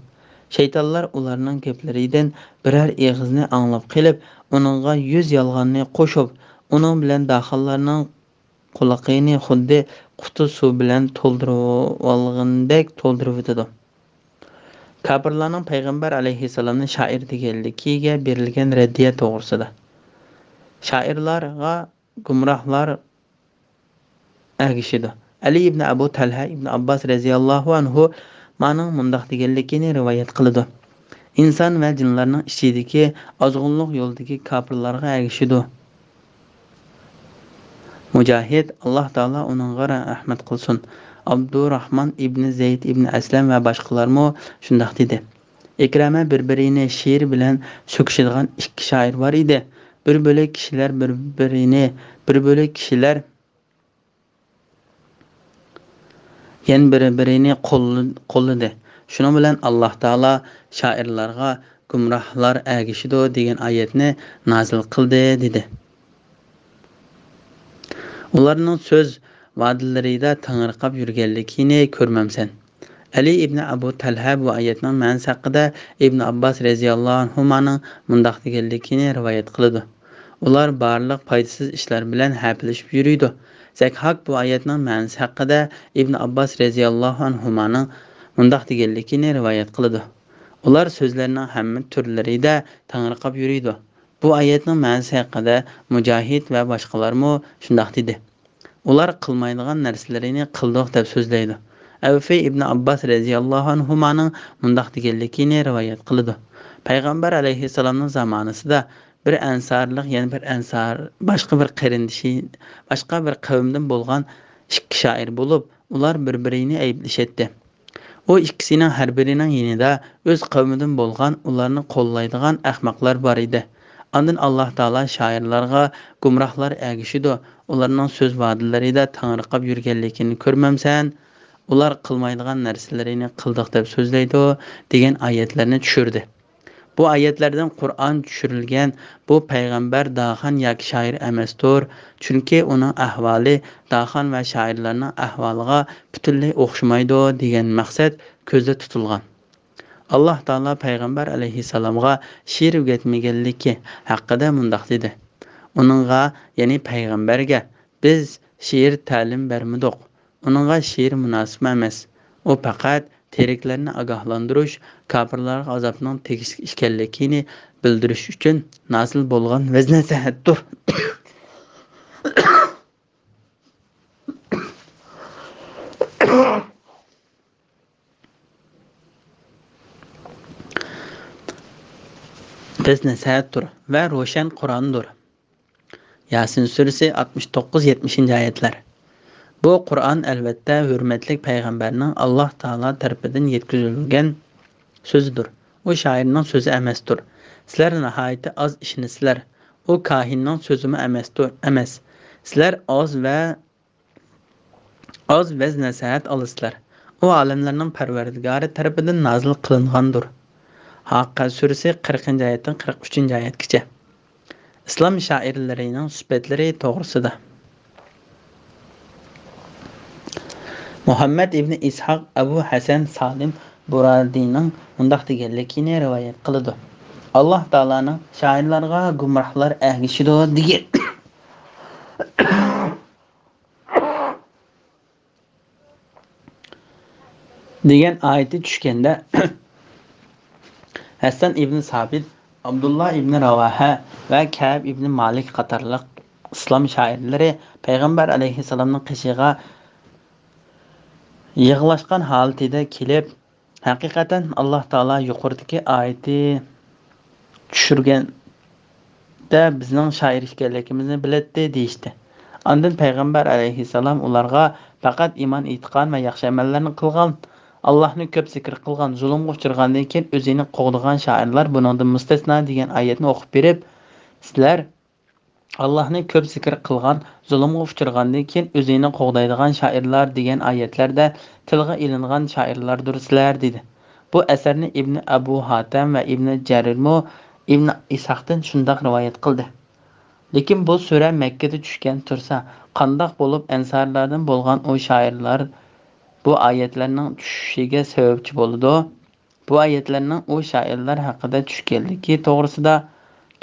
شەيتانلار ئۇلارنىڭ گەپلىرىدىن بىرەر ئېغىزنى ئاڭلاپ قېلىپ، ئۇنىڭغا يۈز يالغاننى قوشۇپ، ئۇنىڭ بىلەن داخانلارنىڭ قۇلىقىنى خۇددى قۇتا سۇ بىلەن تولدۇرۇۋالغىنىدەك تولدۇرۇۋېتىدۇ. كاپىرلارنىڭ پەيغەمبەر ئەلەيھىسسالامنى شائىر دېگەنلىكىگە بېرىلگەن رەددىيە توغرىسىدا. شائىرلارغا گۇمراھلار ئەگىشىدۇ. ئەلى ئىبنى ئەبۇ تەلھە ئىبنى ئابباس رەزىياللاھۇ ئەنھۇمانىڭ مۇنداق دېگەنلىكىنى رىۋايەت قىلىدۇ: ئىنسان ۋە جىنلارنىڭ ئىچىدىكى ئازغۇنلۇق يولدىكى كاپىرلارغا ئەگىشىدۇ. مۇجاھىد، ئاللاھ تائالا ئۇنىڭغا رەھمەت قىلسۇن، ئابدۇراھمان ئىبنى زەيد ئىبنى ئەسلەم ۋە باشقىلارمۇ شۇنداق دېدى. ئىكرامە بىر-بىرىنى شېئىر بىلەن سۆكۈشىدىغان ئىككى شائىر بار ئىدى. بىر بۆلەك كىشىلەر بىر-بىرىنى، بىر بۆلەك كىشىلەر يەنە بىر-بىرىنى قوللا-، قوللىدى. شۇنىڭ بىلەن ئاللاھ تائالا شائىرلارغا گۇمراھلار ئەگىشىدۇ دېگەن ئايەتنى نازىل قىلدى، دېدى. ئۇلارنىڭ سۆز ۋادىلىرىدا تېڭىرقاپ يۈرگەنلىكىنى كۆرمەمسەن؟ ئەلى ئىبنى ئەبۇ تەلھە بۇ ئايەتنىڭ مەنىسى ھەققىدە ئىبنى ئابباس رەزىياللاھۇ ئەنھۇمانىڭ مۇنداق دېگەنلىكىنى رىۋايەت قىلىدۇ: ئۇلار بارلىق پايدىسىز ئىشلار بىلەن ھەپىلىشىپ يۈرىدۇ. زەكھاك بۇ ئايەتنىڭ مەنىسى ھەققىدە ئىبنى ئابباس رەزىياللاھۇ ئەنھۇمانىڭ مۇنداق دېگەنلىكىنى رىۋايەت قىلىدۇ: ئۇلار سۆزلەرنىڭ ھەممە تۈرلىرىدە تېڭىرقاپ يۈرىدۇ. بۇ ئايەتنىڭ مەنىسى ھەققىدە مۇجاھىد ۋە باشقىلارمۇ شۇنداق دېدى. ئۇلار قىلمايدىغان نەرسىلىرىنى قىلدۇق دەپ سۆزلەيدۇ. ئەۋفى ئىبنى ئابباس رەزىياللاھۇ ئەنھۇمانىڭ مۇنداق دېگەنلىكىنى رىۋايەت قىلىدۇ: پەيغەمبەر ئەلەيھىسسالامنىڭ زامانىسىدا بىر ئەنسارلىق يەنە بىر ئەنسار، باشقا بىر قېرىندىشى، باشقا بىر قەۋمدىن بولغان ئىككى شائىر بولۇپ، ئۇلار بىر-بىرىنى ئەيىبلىشەتتى. ئۇ ئىككىسىنىڭ ھەر بىرىنىڭ يېنىدا ئۆز قەۋمىدىن بولغان، ئۇلارنى قوللايدىغان ئەخمەقلەر بار ئىدى. ئاندىن ئاللاھ تائالا شائىرلارغا گۇمراھلار ئەگىشىدۇ، ئۇلارنىڭ سۆز ۋادىلىرىدا تېڭىرقاپ يۈرگەنلىكىنى كۆرمەمسەن؟ ئۇلار قىلمايدىغان نەرسىلىرىنى قىلدۇق دەپ سۆزلەيدۇ، دېگەن ئايەتلەرنى چۈشۈردى. بۇ ئايەتلەردىن قۇرئان چۈشۈرۈلگەن، بۇ پەيغەمبەر داخان ياكى شائىر ئەمەستۇر، چۈنكى ئۇنىڭ ئەھۋالى داخان ۋە شائىرلارنىڭ ئەھۋالىغا پۈتۈنلەي ئوخشىمايدۇ، دېگەن مەقسەت كۆزدە تۇتۇلغان. ئاللاھ تائالا پەيغەمبەر ئەلەيھىسسالامغا شېئىر ئۆگەتمىگەنلىكى ھەققىدە مۇنداق دېدى: ئۇنىڭغا، يەنى پەيغەمبەرگە، بىز شېئىر تەلىم بەرمىدۇق. ئۇنىڭغا شېئىر مۇناسىپ ئەمەس. ئۇ پەقەت تىرىكلەرنى ئاگاھلاندۇرۇش، كاپىرلارغا ئازابنىڭ تېگىشلىك ئىكەنلىكىنى بىلدۈرۈش ئۈچۈن نازىل بولغان ۋەز-نەسىھەتتۇر. ۋەز-نەسىھەتتۇر ۋە روشەن قۇرئاندۇر. ياسىن سۈرىسى، ئاتمىش توققۇز، يەتمىشىنچى ئايەتلەر. بۇ قۇرئان، ئەلۋەتتە، ھۆرمەتلىك پەيغەمبەرنىڭ ئاللاھ تائالا تەرىپىدىن يەتكۈزۈلگەن سۆزىدۇر. ئۇ شائىرنىڭ سۆزى ئەمەستۇر. سىلەر ناھايىتى ئاز ئىشىنىسىلەر. ئۇ كاھىننىڭ سۆزىمۇ ئەمەستۇر، ئەمەس. سىلەر ئاز ۋە ئاز ۋەز-نەسىھەت ئالىسىلەر. ئۇ ئالەملەرنىڭ پەرۋەردىگارى تەرىپىدىن نازىل قىلىنغاندۇر. ھاققە سۈرىسى، قىرىقىنچى ئايەتتىن قىرىق ئۈچىنچى ئايەتكىچە. ئىسلام شائىرلىرىنىڭ سۈپەتلىرى توغرىسىدا. مۇھەممەد ئىبنى ئىسھاق ئەبۇ ھەسەن سالىم بۇرادىنىڭ مۇنداق دېگەنلىكىنى رىۋايەت قىلىدۇ: ئاللاھ تائالانىڭ شائىرلارغا گۇمراھلار ئەگىشىدۇ دېگەن دېگەن ئايىتى چۈشكەندە، ھەسسان ئىبنى سابىت، ئابدۇللا ئىبنى راۋاھە ۋە كەئب ئىبنى مالىك قاتارلىق ئىسلام شائىرلىرى پەيغەمبەر ئەلەيھىسسالامنىڭ قېشىغا يىغلاشقان ھالىتىدە كېلىپ، ھەقىقەتەن ئاللاھ تائالا يۇقىرىدىكى ئايىتى چۈشۈرگەندە بىزنىڭ شائىر ئىكەنلىكىمىزنى بىلەتتى، دېيىشتى. ئاندىن پەيغەمبەر ئەلەيھىسسالام ئۇلارغا پەقەت ئىمان ئېيتقان ۋە ياخشى ئەمەللەرنى قىلغان، ئاللاھنى كۆپ زىكىر قىلغان، زۇلۇمغا ئۇچرىغاندىن كېيىن ئۆزىنى قوغدىغان شائىرلار بۇنىڭدىن مۇستەسنا دېگەن ئايەتنى ئوقۇپ بېرىپ، سىلەر ئاللاھنى كۆپ زىكىر قىلغان، زۇلۇمغا ئۇچرىغاندىن كېيىن ئۆزىنى قوغدايدىغان شائىرلار دېگەن ئايەتلەردە تىلغا ئېلىنغان شائىرلاردۇر سىلەر، دېدى. بۇ ئەسەرنى ئىبنى ئەبۇ ھاتەم ۋە ئىبنى جەرىرمۇ ئىبنى ئىسھاقتىن شۇنداق رىۋايەت قىلدى. لېكىن بۇ سۈرە مەككىدە چۈشكەن تۇرسا، قانداق بولۇپ ئەنسارلاردىن بولغان ئۇ شائىرلار بۇ ئايەتلەرنىڭ چۈشۈشىگە سەۋەبچى بولىدۇ؟ بۇ ئايەتلەرنىڭ ئۇ شائىرلار ھەققىدە چۈشكەنلىكى توغرىسىدا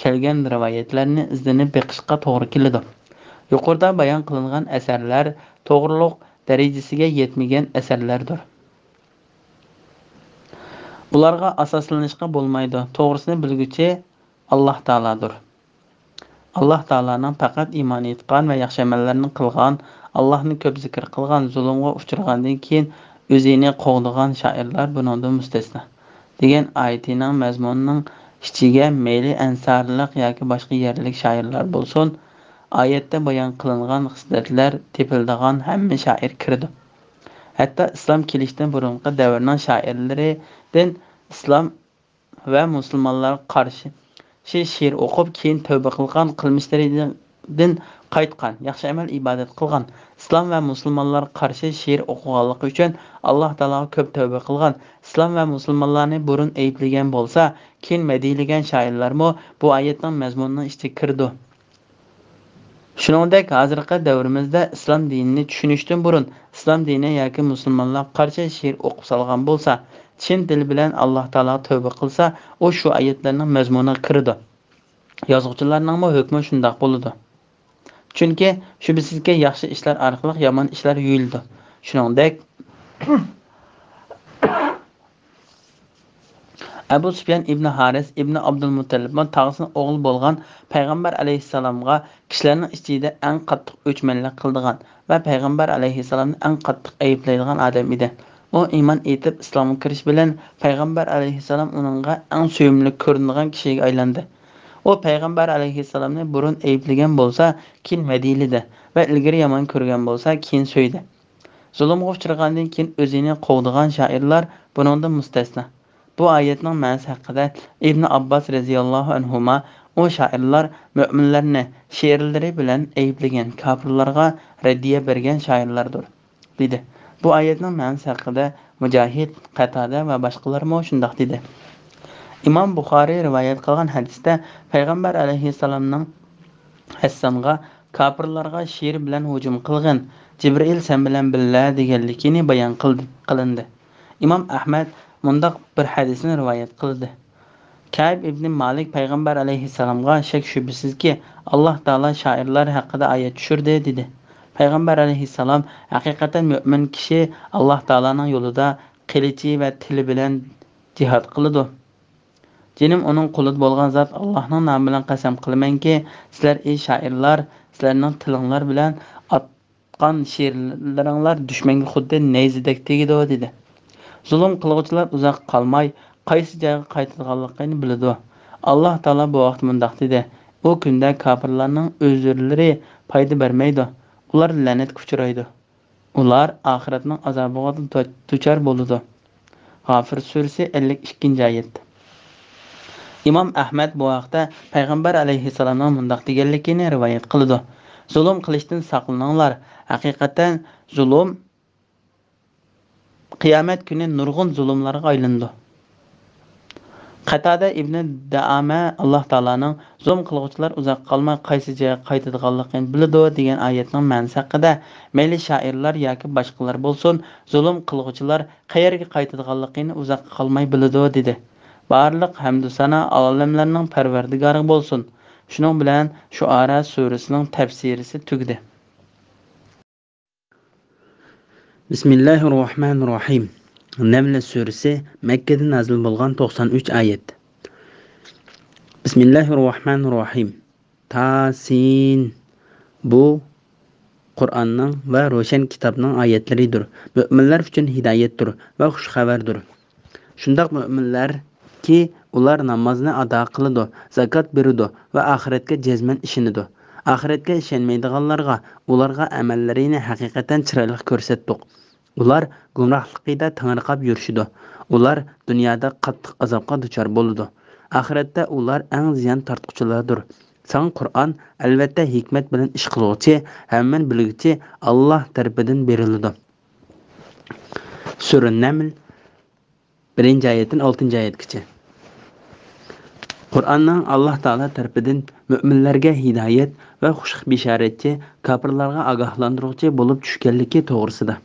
كەلگەن رىۋايەتلەرنى ئىزدىنىپ بېقىشقا توغرا كېلىدۇ. يۇقىرىدا بايان قىلىنغان ئەسەرلەر توغرىلىق دەرىجىسىگە يەتمىگەن ئەسەرلەردۇر. ئۇلارغا ئاساسلىنىشقا بولمايدۇ. توغرىسىنى بىلگۈچى ئاللاھ تائالادۇر. ئاللاھ تائالانىڭ پەقەت ئىمان ئېيتقان ۋە ياخشى ئەمەللەرنى قىلغان، ئاللاھنى كۆپ زىكىر قىلغان، زۇلۇمغا ئۇچرىغاندىن كېيىن ئۆزىنى قوغدىغان شائىرلار بۇنىڭدىن مۇستەسنا، دېگەن ئايىتىنىڭ مەزمۇنىنىڭ ئىچىگە مەيلى ئەنسارلىق ياكى باشقا يەرلىك شائىرلار بولسۇن، ئايەتتە بايان قىلىنغان خىسلەتلەر تېپىلىدىغان ھەممە شائىر كىرىدۇ. ھەتتا ئىسلام كېلىشتىن بۇرۇنقى دەۋرنىڭ شائىرلىرىدىن ئىسلام ۋە مۇسۇلمانلارغا قارشى شېئىر ئوقۇپ، كېيىن تەۋبە قىلغان، قىلمىشلىرىدىن قايتقان، ياخشى ئەمەل ئىبادەت قىلغان، ئىسلام ۋە مۇسۇلمانلارغا قارشى شېئىر ئوقۇغانلىقى ئۈچۈن ئاللاھ تائالاغا كۆپ تەۋبە قىلغان، ئىسلام ۋە مۇسۇلمانلارنى بۇرۇن ئەيىبلىگەن بولسا، كېيىن مەدھىيلىگەن شائىرلارمۇ بۇ ئايەتنىڭ مەزمۇنىنىڭ ئىچىدە كىرىدۇ. شۇنىڭدەك، ھازىرقى دەۋرىمىزدە ئىسلام دىنىنى چۈشىنىشتىن بۇرۇن، ئىسلام دىنى ياكى مۇسۇلمانلارغا قارشى شېئىر ئوقۇپ سالغان بولسا، چىن دىل بىلەن ئاللاھ تائالاغا تەۋبە قىلسا، ئۇ شۇ ئايەتلەرنىڭ مەزمۇنىغا كىرىدۇ. يازغۇچىلارنىڭمۇ ھۆكمى شۇنداق بولىدۇ. چۈنكى، شۈبھىسىزكى، ياخشى ئىشلار ئارقىلىق يامان ئىشلار يۇيۇلىدۇ. شۇنىڭدەك، ئەبۇ سۇپيان ئىبنى ھارىس ئىبنى ئابدۇلمۇتتەلىبمۇ تاغىسىنىڭ ئوغلى بولغان پەيغەمبەر ئەلەيھىسسالامغا كىشىلەرنىڭ ئىچىدە ئەڭ قاتتىق ئۆچمەنلىك قىلىدىغان ۋە پەيغەمبەر ئەلەيھىسسالامنى ئەڭ قاتتىق ئەيىبلەيدىغان ئادەم ئىدى. ئۇ ئىمان ئېيتىپ، ئىسلامغا كىرىش بىلەن پەيغەمبەر ئەلەيھىسسالام ئۇنىڭغا ئەڭ سۆيۈملۈك كۆرۈنىدىغان كىشىگە ئايلاندى. ئۇ پەيغەمبەر ئەلەيھىسسالامنى بۇرۇن ئەيىبلىگەن بولسا، كېيىن مەدھىيلىدى ۋە ئىلگىرى يامان كۆرگەن بولسا، كېيىن سۆيدى. زۇلۇمغا ئۇچرىغاندىن كېيىن ئۆزىنى قوغدىغان شائىرلار بۇنىڭدىن مۇستەسنا. بۇ ئايەتنىڭ مەنىسى ھەققىدە ئىبنى ئابباس رەزىياللاھۇ ئەنھۇما، ئۇ شائىرلار مۆمىنلەرنى شېئىرلىرى بىلەن ئەيىبلىگەن، كاپىرلارغا رەددىيە بەرگەن شائىرلاردۇر، دېدى. بۇ ئايەتنىڭ مەنىسى ھەققىدە مۇجاھىد، قەتادە ۋە باشقىلارمۇ شۇنداق دېدى. ئىمام بۇخارىي رىۋايەت قىلغان ھەدىستە پەيغەمبەر ئەلەيھىسسالامنىڭ ھەسسانغا، كاپىرلارغا شېئىر بىلەن ھۇجۇم قىلغىن، جىبرىئىل سەن بىلەن بىللە دېگەنلىكىنى بايان قىلدى، قىلىندى. ئىمام ئەھمەد مۇنداق بىر ھەدىسنى رىۋايەت قىلدى. كەئب ئىبنى مالىك پەيغەمبەر ئەلەيھىسسالامغا شەك-شۈبھىسىزكى، ئاللاھ تائالا شائىرلار ھەققىدە ئايەت چۈشۈردى، دېدى. پەيغەمبەر ئەلەيھىسسالام، ھەقىقەتەن مۆمىن كىشى ئاللاھ تائالانىڭ يولىدا قىلىچى ۋە تىلى بىلەن جىھاد قىلىدۇ. جېنىم ئۇنىڭ قولىدا بولغان زات ئاللاھنىڭ نامى بىلەن قەسەم قىلىمەنكى، سىلەر ئى شائىرلار، سىلەرنىڭ تىلىڭلار بىلەن ئاتقان شېئىرلىرىڭلار دۈشمەنگە خۇددى نەيزىدەك تېگىدۇ، دېدى. زۇلۇم قىلغۇچىلار ئۇزاققا قالماي قايسى جايغا قايتىدىغانلىقىنى بىلىدۇ. ئاللاھ تائالا بۇ ھەقتە مۇنداق دېدى: ئۇ كۈندە كاپىرلارنىڭ ئۆزرىلىرى پايدا بەرمەيدۇ، ئۇلار لەنەتكە ئۇچرايدۇ. ئۇلار ئاخىرەتنىڭ ئازابىغا دۇچار بولىدۇ. غافىر سۈرىسى، ئەللىك ئىككىنچى ئايەت. ئىمام ئەھمەد بۇ ھەقتە پەيغەمبەر ئەلەيھىسسالامنىڭ مۇنداق دېگەنلىكىنى رىۋايەت قىلىدۇ: زۇلۇم قىلىشتىن ساقلىنىڭلار. ھەقىقەتەن زۇلۇم قىيامەت كۈنى نۇرغۇن زۇلۇملارغا ئايلىنىدۇ. قەتادە ئىبنى دەئامە ئاللاھ تائالانىڭ زۇلۇم قىلغۇچىلار ئۇزاققا قالماي قايسى جايغا قايتىدىغانلىقىنى بىلىدۇ دېگەن ئايەتنىڭ مەنىسى ھەققىدە، مەيلى شائىرلار ياكى باشقىلار بولسۇن، زۇلۇم قىلغۇچىلار قەيەرگە قايتىدىغانلىقىنى ئۇزاققا قالماي بىلىدۇ، دېدى. بارلىق ھەمدۇ سانا ئالەملەرنىڭ پەرۋەردىگارىغا بولسۇن. شۇنىڭ بىلەن شۇئارا سۈرىسىنىڭ تەپسىرىسى تۈگىدى. بىسمىللاھىررەھمانىررەھىم. نەملە سۈرىسى، مەككىدە نازىل بولغان، توقسان ئۈچ ئايەت. بىسمىللاھىررەھمانىررەھىم. تاسىن. بۇ قۇرئاننىڭ ۋە روشەن كىتابنىڭ ئايەتلىرىدۇر. مۆمىنلەر ئۈچۈن ھىدايەتتۇر ۋە خۇش خەۋەردۇر. شۇنداق مۆمىنلەركى، ئۇلار نامازنى ئادا قىلىدۇ، زاكات بېرىدۇ ۋە ئاخىرەتكە جەزمەن ئىشىنىدۇ. ئاخىرەتكە ئىشەنمەيدىغانلارغا ئۇلارغا ئەمەللىرىنى ھەقىقەتەن چىرايلىق كۆرسەتتۇق. ئۇلار گۇمراھلىقىدا تېڭىرقاپ يۈرۈشىدۇ. ئۇلار دۇنيادا قاتتىق ئازابقا دۇچار بولىدۇ. ئاخىرەتتە ئۇلار ئەڭ زىيان تارتقۇچىلاردۇر. ساڭا قۇرئان، ئەلۋەتتە، ھېكمەت بىلەن ئىش قىلغۇچى، ھەممىنى بىلگۈچى ئاللاھ تەرىپىدىن بېرىلىدۇ. سۈرە نەمل، بىرىنچى ئايەتتىن ئالتىنچى ئايەتكىچە. قۇرئاننىڭ ئاللاھ تائالا تەرىپىدىن مۆمىنلەرگە ھىدايەت ۋە خۇش بېشارەتچى، كاپىرلارغا ئاگاھلاندۇرغۇچى بولۇپ چۈشكەنلىكى توغرىسىدا.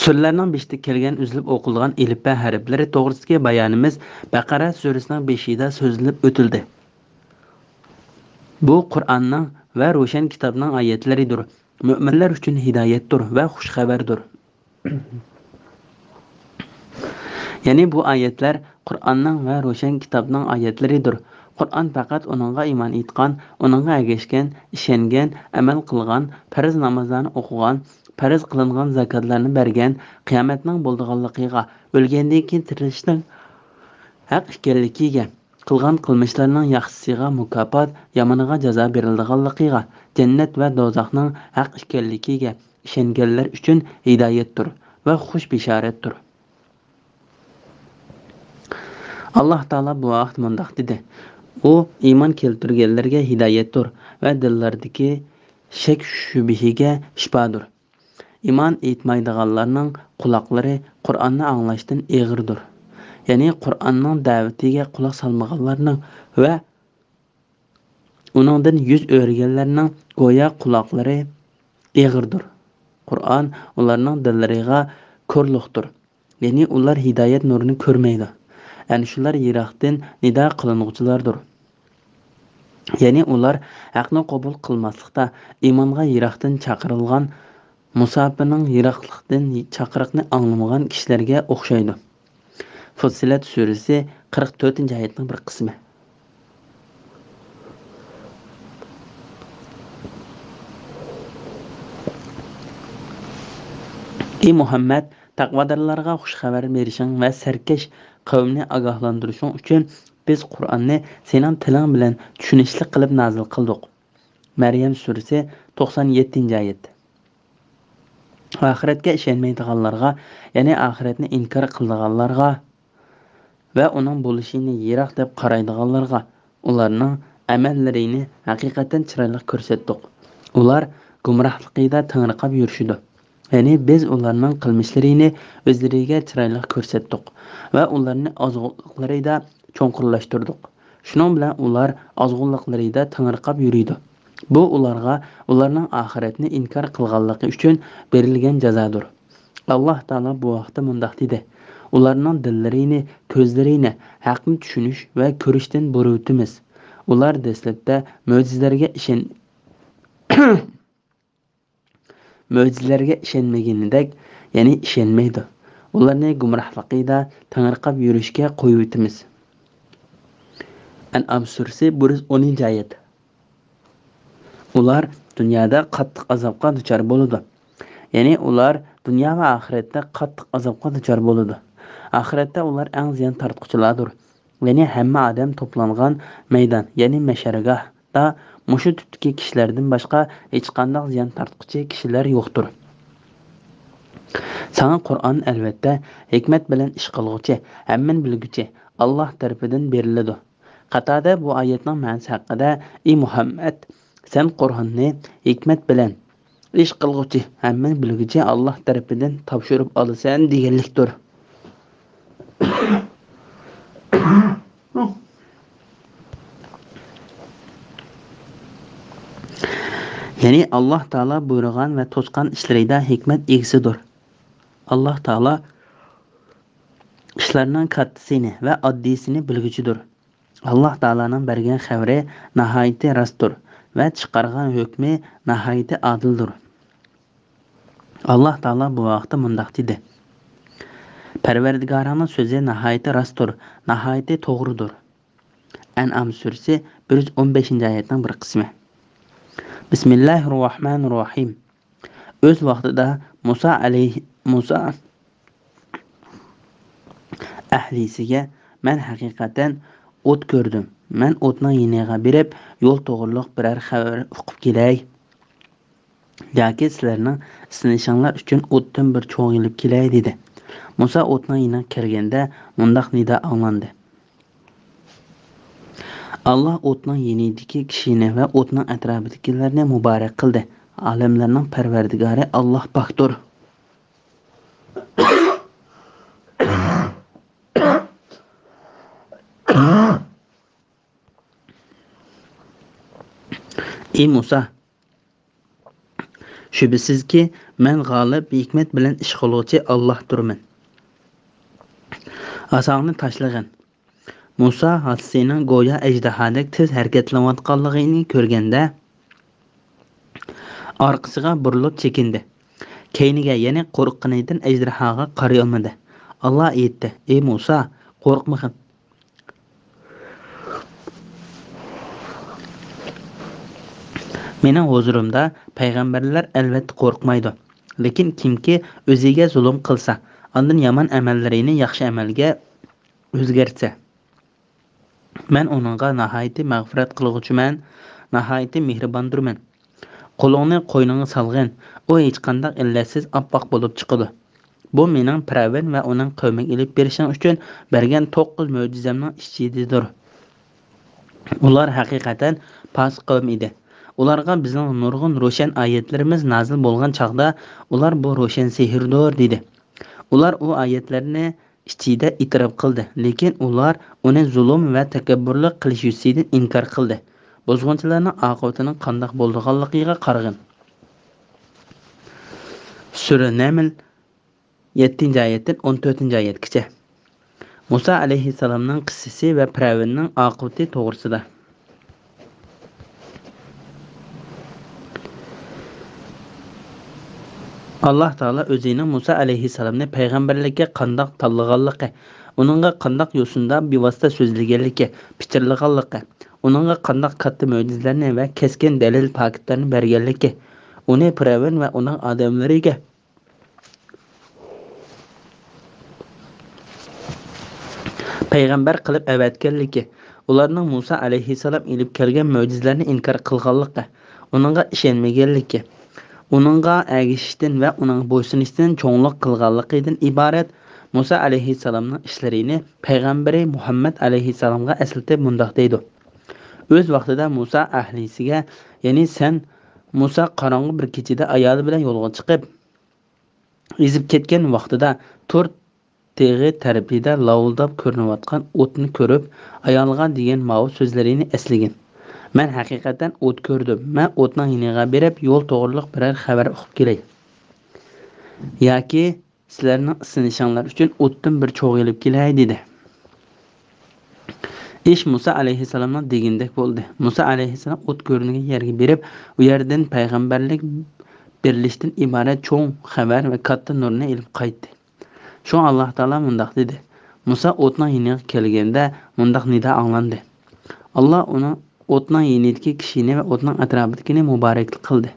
سۈرىلەرنىڭ بېشىدا كەلگەن ئۈزۈلۈپ ئوقۇلغان ئېلىپبە ھەرپلىرى توغرىسىدىكى بايانىمىز بەقەرە سۈرىسىنىڭ بېشىدا سۆزلىنىپ ئۆتۈلدى. بۇ قۇرئاننىڭ ۋە روشەن كىتابنىڭ ئايەتلىرىدۇر. مۆمىنلەر ئۈچۈن ھىدايەتتۇر ۋە خۇش خەۋەردۇر. يەنى بۇ ئايەتلەر قۇرئاننىڭ ۋە روشەن كىتابنىڭ ئايەتلىرىدۇر. قۇرئان پەقەت ئۇنىڭغا ئىمان ئېيتقان، ئۇنىڭغا ئەگەشكەن، ئىشەنگەن، ئەمەل قىلغان، پەرز نامازلارنى ئوقۇغان، پەرز قىلىنغان زاكاتلارنى بەرگەن، قىيامەتنىڭ بولىدىغانلىقىغا، ئۆلگەندىن كېيىن تىرىلىشنىڭ ھەق ئىكەنلىكىگە، قىلغان قىلمىشلارنىڭ ياخشىسىغا مۇكاپات، يامىنىغا جازا بېرىلىدىغانلىقىغا، جەننەت ۋە دوزاخنىڭ ھەق ئىكەنلىكىگە ئىشەنگەنلەر ئۈچۈن ھىدايەتتۇر ۋە خۇش بېشارەتتۇر. ئاللاھ تائالا بۇ ھەقتە مۇنداق دېدى: ئۇ ئىمان كەلتۈرگەنلەرگە ھىدايەتتۇر ۋە دىللاردىكى شەك-شۈبھىگە شىپادۇر. ئىمان ئېيتمايدىغانلارنىڭ قۇلاقلىرى قۇرئاننى ئاڭلاشتىن ئېغىردۇر. يەنى قۇرئاننىڭ دەۋىتىگە قۇلاق سالمىغانلارنىڭ ۋە ئۇنىڭدىن يۈز ئۆرۈگەنلەرنىڭ گويا قۇلاقلىرى ئېغىردۇر. قۇرئان ئۇلارنىڭ دىللىرىغا كورلۇقتۇر. يەنى ئۇلار ھىدايەت نۇرىنى كۆرمەيدۇ. ئەنە شۇلار يىراقتىن نىدا قىلىنغۇچىلاردۇر. يەنى ئۇلار ھەقنى قوبۇل قىلماسلىقتا، ئىمانغا يىراقتىن چاقىرىلغان مۇساپىرنىڭ يىراقلىقتىن چاقىرىقنى ئاڭلىمىغان كىشىلەرگە ئوخشايدۇ. فۇسسىلەت سۈرىسى، قىرىق تۆتىنچى ئايەتنىڭ بىر قىسمى. ئى مۇھەممەد، تەقۋادارلارغا خۇش خەۋەر بېرىشىڭ ۋە سەركەش قەۋمنى ئاگاھلاندۇرۇشۇڭ ئۈچۈن بىز قۇرئاننى سېنىڭ تىلىڭ بىلەن چۈشىنىشلىك قىلىپ نازىل قىلدۇق. مەريەم سۈرىسى، توقسان يەتتىنچى ئايەت. ئاخىرەتكە ئىشەنمەيدىغانلارغا، يەنى ئاخىرەتنى ئىنكار قىلىدىغانلارغا ۋە ئۇنىڭ بولۇشىنى يىراق دەپ قارايدىغانلارغا ئۇلارنىڭ ئەمەللىرىنى ھەقىقەتەن چىرايلىق كۆرسەتتۇق. ئۇلار گۇمراھلىقىدا تېڭىرقاپ يۈرۈشىدۇ. يەنى بىز ئۇلارنىڭ قىلمىشلىرىنى ئۆزلىرىگە چىرايلىق كۆرسەتتۇق ۋە ئۇلارنى ئازغۇنلۇقلىرىدا چوڭقۇرلاشتۇردۇق. شۇنىڭ بىلەن ئۇلار ئازغۇنلۇقلىرىدا تېڭىرقاپ يۈرىدۇ. بۇ ئۇلارغا ئۇلارنىڭ ئاخىرەتنى ئىنكار قىلغانلىقى ئۈچۈن بېرىلگەن جازادۇر. ئاللاھ تائالا بۇ ھەقتە مۇنداق دېدى: ئۇلارنىڭ دىللىرىنى، كۆزلىرىنى ھەقنى چۈشىنىش ۋە كۆرۈشتىن بۇرۇۋېتىمىز. ئۇلار دەسلەپتە مۆجىزىلەرگە ئىشەن-، مۆجىزىلەرگە ئىشەنمىگىنىدەك، يەنى ئىشەنمەيدۇ. ئۇلارنى گۇمراھلىقىدا تېڭىرقاپ يۈرۈشكە قويۇۋېتىمىز. ئەنئام سۈرىسى، بىر يۈز ئونىنچى ئايەت. ئۇلار دۇنيادا قاتتىق ئازابقا دۇچار بولىدۇ. يەنى ئۇلار دۇنيا ۋە ئاخىرەتتە قاتتىق ئازابقا دۇچار بولىدۇ. ئاخىرەتتە ئۇلار ئەڭ زىيان تارتقۇچىلاردۇر. يەنى ھەممە ئادەم توپلانغان مەيدان، يەنى مەشەرگاھتا مۇشۇ تىپتىكى كىشىلەردىن باشقا ھېچقانداق زىيان تارتقۇچى كىشىلەر يوقتۇر. ساڭا قۇرئان، ئەلۋەتتە، ھېكمەت بىلەن ئىش قىلغۇچى، ھەممىنى بىلگۈچى، ئاللاھ تەرىپىدىن بېرىلىدۇ. قاتادە بۇ ئايەتنىڭ مەنىسى ھەققىدە: ئى مۇھەممەد، سەن قۇرئاننى ھېكمەت بىلەن ئىش قىلغۇچى، ھەممىنى بىلگۈچى ئاللاھ تەرىپىدىن تاپشۇرۇپ ئالىسەن، دېگەنلىكتۇر. يەنى ئاللاھ تائالا بۇيرۇغان ۋە توسقان ئىشلىرىدا ھېكمەت ئىگىسىدۇر. ئاللاھ تائالا ئىشلارنىڭ كاتتىسىنى ۋە ئاددىيسىنى بىلگۈچىدۇر. ئاللاھ تائالانىڭ بەرگەن خەۋىرى ناھايىتى راستتۇر ۋە چىقارغان ھۆكمى ناھايىتى ئادىلدۇر. ئاللاھ تائالا بۇ ھەقتە مۇنداق دېدى: پەرۋەردىگارىڭنىڭ سۆزى ناھايىتى راستتۇر، ناھايىتى توغرىدۇر. ئەنئام سۈرىسى، بىر يۈز ئون بەشىنچى ئايەتنىڭ بىر قىسمى. بىسمىللاھىررەھمانىررەھىم. ئۆز ۋاقتىدا مۇسا ئەلەيھ-، مۇسا ئەھلىسىگە، مەن ھەقىقەتەن ئوت كۆردۈم. مەن ئوتنىڭ يېنىغا بېرىپ، يول توغرۇلۇق بىرەر خەۋەر ئۇقۇپ كېلەي. ياكى سىلەرنىڭ سىنىشىڭلار ئۈچۈن ئوتتىن بىر چوغ ئېلىپ كېلەي، دېدى. مۇسا ئوتنىڭ يېنىغا كىرگەندە، مۇنداق نىدا ئاڭلاندى. ئاللا ئوتنىڭ يېنىدىكى كىشىنى ۋە ئوتنىڭ ئەتراپىدىكىلەرنى مۇبارەك قىلدى. ئالەملەرنىڭ پەرۋەردىگارى ئاللا پاكتۇر. ئى مۇسا! شۈبھىسىزكى، مەن غالىب، ھېكمەت بىلەن ئىش قىلغۇچى ئاللاھتۇرمەن. ئاساڭنى تاشلىغىن. مۇسا ھاسىسىنىڭ گويا ئەجدىھادەك تېز ھەرىكەتلىنىۋاتقانلىقىنى كۆرگەندە، ئارقىسىغا بۇرۇلۇپ چېكىندى. كەينىگە، يەنى قورققىنىدىن ئەجدىھاغا قارىيالمىدى. ئاللا ئېيتتى: ئى مۇسا، قورقمىغىن. مېنىڭ ھۇزۇرۇمدا پەيغەمبەرلەر ئەلۋەتتە قورقمايدۇ. لېكىن كىمكى ئۆزىگە زۇلۇم قىلسا، ئاندىن يامان ئەمەللىرىنى ياخشى ئەمەلگە ئۆزگەرتسە، مەن ئۇنىڭغا ناھايىتى مەغپىرەت قىلغۇچىمەن، ناھايىتى مېھرىباندۇرمەن. قولۇڭنى قوينۇڭغا سالغىن، ئۇ ھېچقانداق ئىللەتسىز ئاپئاق بولۇپ چىقىدۇ. بۇ مېنىڭ پىرئەۋن ۋە ئۇنىڭ قەۋمىگە ئېلىپ بېرىشىڭ ئۈچۈن بەرگەن توققۇز مۆجىزەمنىڭ ئىچىدىدۇر. ئۇلار ھەقىقەتەن پاسىق قەۋم ئىدى. ئۇلارغا بىزنىڭ نۇرغۇن روشەن ئايەتلىرىمىز نازىل بولغان چاغدا، ئۇلار: «بۇ روشەن سېھىردۇر» دېدى. ئۇلار ئۇ ئايەتلەرنى ئىچىدە ئېتىراپ قىلدى، لېكىن ئۇلار ئۇنى زۇلۇم ۋە تەكەببۇرلۇق قىلىش يۈزىسىدىن ئىنكار قىلدى. بۇزغۇنچىلارنىڭ ئاقىۋىتىنىڭ قانداق بولىدىغانلىقىغا قارىغىن. سۈرە نەمل، يەتتىنچى ئايەتتىن ئون تۆتىنچى ئايەتكىچە. مۇسا ئەلەيھىسسالامنىڭ قىسسىسى ۋە پىرئەۋننىڭ ئاقىۋىتى توغرىسىدا. ئاللا تائالا ئۆزىنىڭ مۇسا ئەلەيھىسسالامنى پەيغەمبەرلىككە قانداق تاللىغانلىقى، ئۇنىڭغا قانداق يوسۇندا بىۋاسىتە سۆزلىگەنلىكى، پىچىرلىغانلىقى، ئۇنىڭغا قانداق كاتتا مۆجىزىلەرنى ۋە كەسكىن دەلىل پاكىتلارنى بەرگەنلىكى، ئۇنى پىرئەۋن ۋە ئۇنىڭ ئادەملىرىگە پەيغەمبەر قىلىپ ئەۋەتكەنلىكى، ئۇلارنىڭ مۇسا ئەلەيھىسسالام ئېلىپ كەلگەن مۆجىزىلەرنى ئىنكار قىلغانلىقى، ئۇنىڭغا ئىشەنمىگەنلىكى، ئۇنىڭغا ئەگىشىشتىن ۋە ئۇنىڭغا بويسۇنۇشتىن چوڭلۇق قىلغانلىقىدىن ئىبارەت مۇسا ئەلەيھىسسالامنىڭ ئىشلىرىنى پەيغەمبىرى مۇھەممەد ئەلەيھىسسالامغا ئەسلىتىپ مۇنداق دەيدۇ: ئۆز ۋاقتىدا مۇسا ئەھلىسىگە، يەنى سەن مۇسا قاراڭغۇ بىر كېچىدە ئايالى بىلەن يولغا چىقىپ، ئېزىپ كەتكەن ۋاقتىدا تۇر تېغى تەرىپىدە لاۋۇلداپ كۆرۈنۈۋاتقان ئوتنى كۆرۈپ، ئايالىغا دېگەن ماۋۇ سۆزلىرىنى ئەسلىگىن: «مەن ھەقىقەتەن ئوت كۆردۈم، مەن ئوتنىڭ يېنىغا بېرىپ، يول توغرۇلۇق بىرەر خەۋەر ئۇقۇپ كېلەي. ياكى سىلەرنىڭ ئىسسىنىشىڭلار ئۈچۈن ئوتتىن بىر چوغ ئېلىپ كېلەي» دېدى. ئىش مۇسا ئەلەيھىسسالامنىڭ دېگىنىدەك بولدى. مۇسا ئەلەيھىسسالام ئوت كۆرۈنگەن يەرگە بېرىپ، ئۇ يەردىن پەيغەمبەرلىك بېرىلىشتىن ئىبارەت چوڭ خەۋەر ۋە كاتتا نۇرنى ئېلىپ قايتتى. شۇڭا ئاللا تائالا مۇنداق دېدى: مۇسا ئوتنىڭ يېنىغا كەلگەندە مۇنداق نىدا ئاڭلاندى. ئاللا ئۇنىڭ ئوتنىڭ يېنىدىكى كىشىنى ۋە ئوتنىڭ ئەتراپىدىكىنى مۇبارەكلىك قىلدى.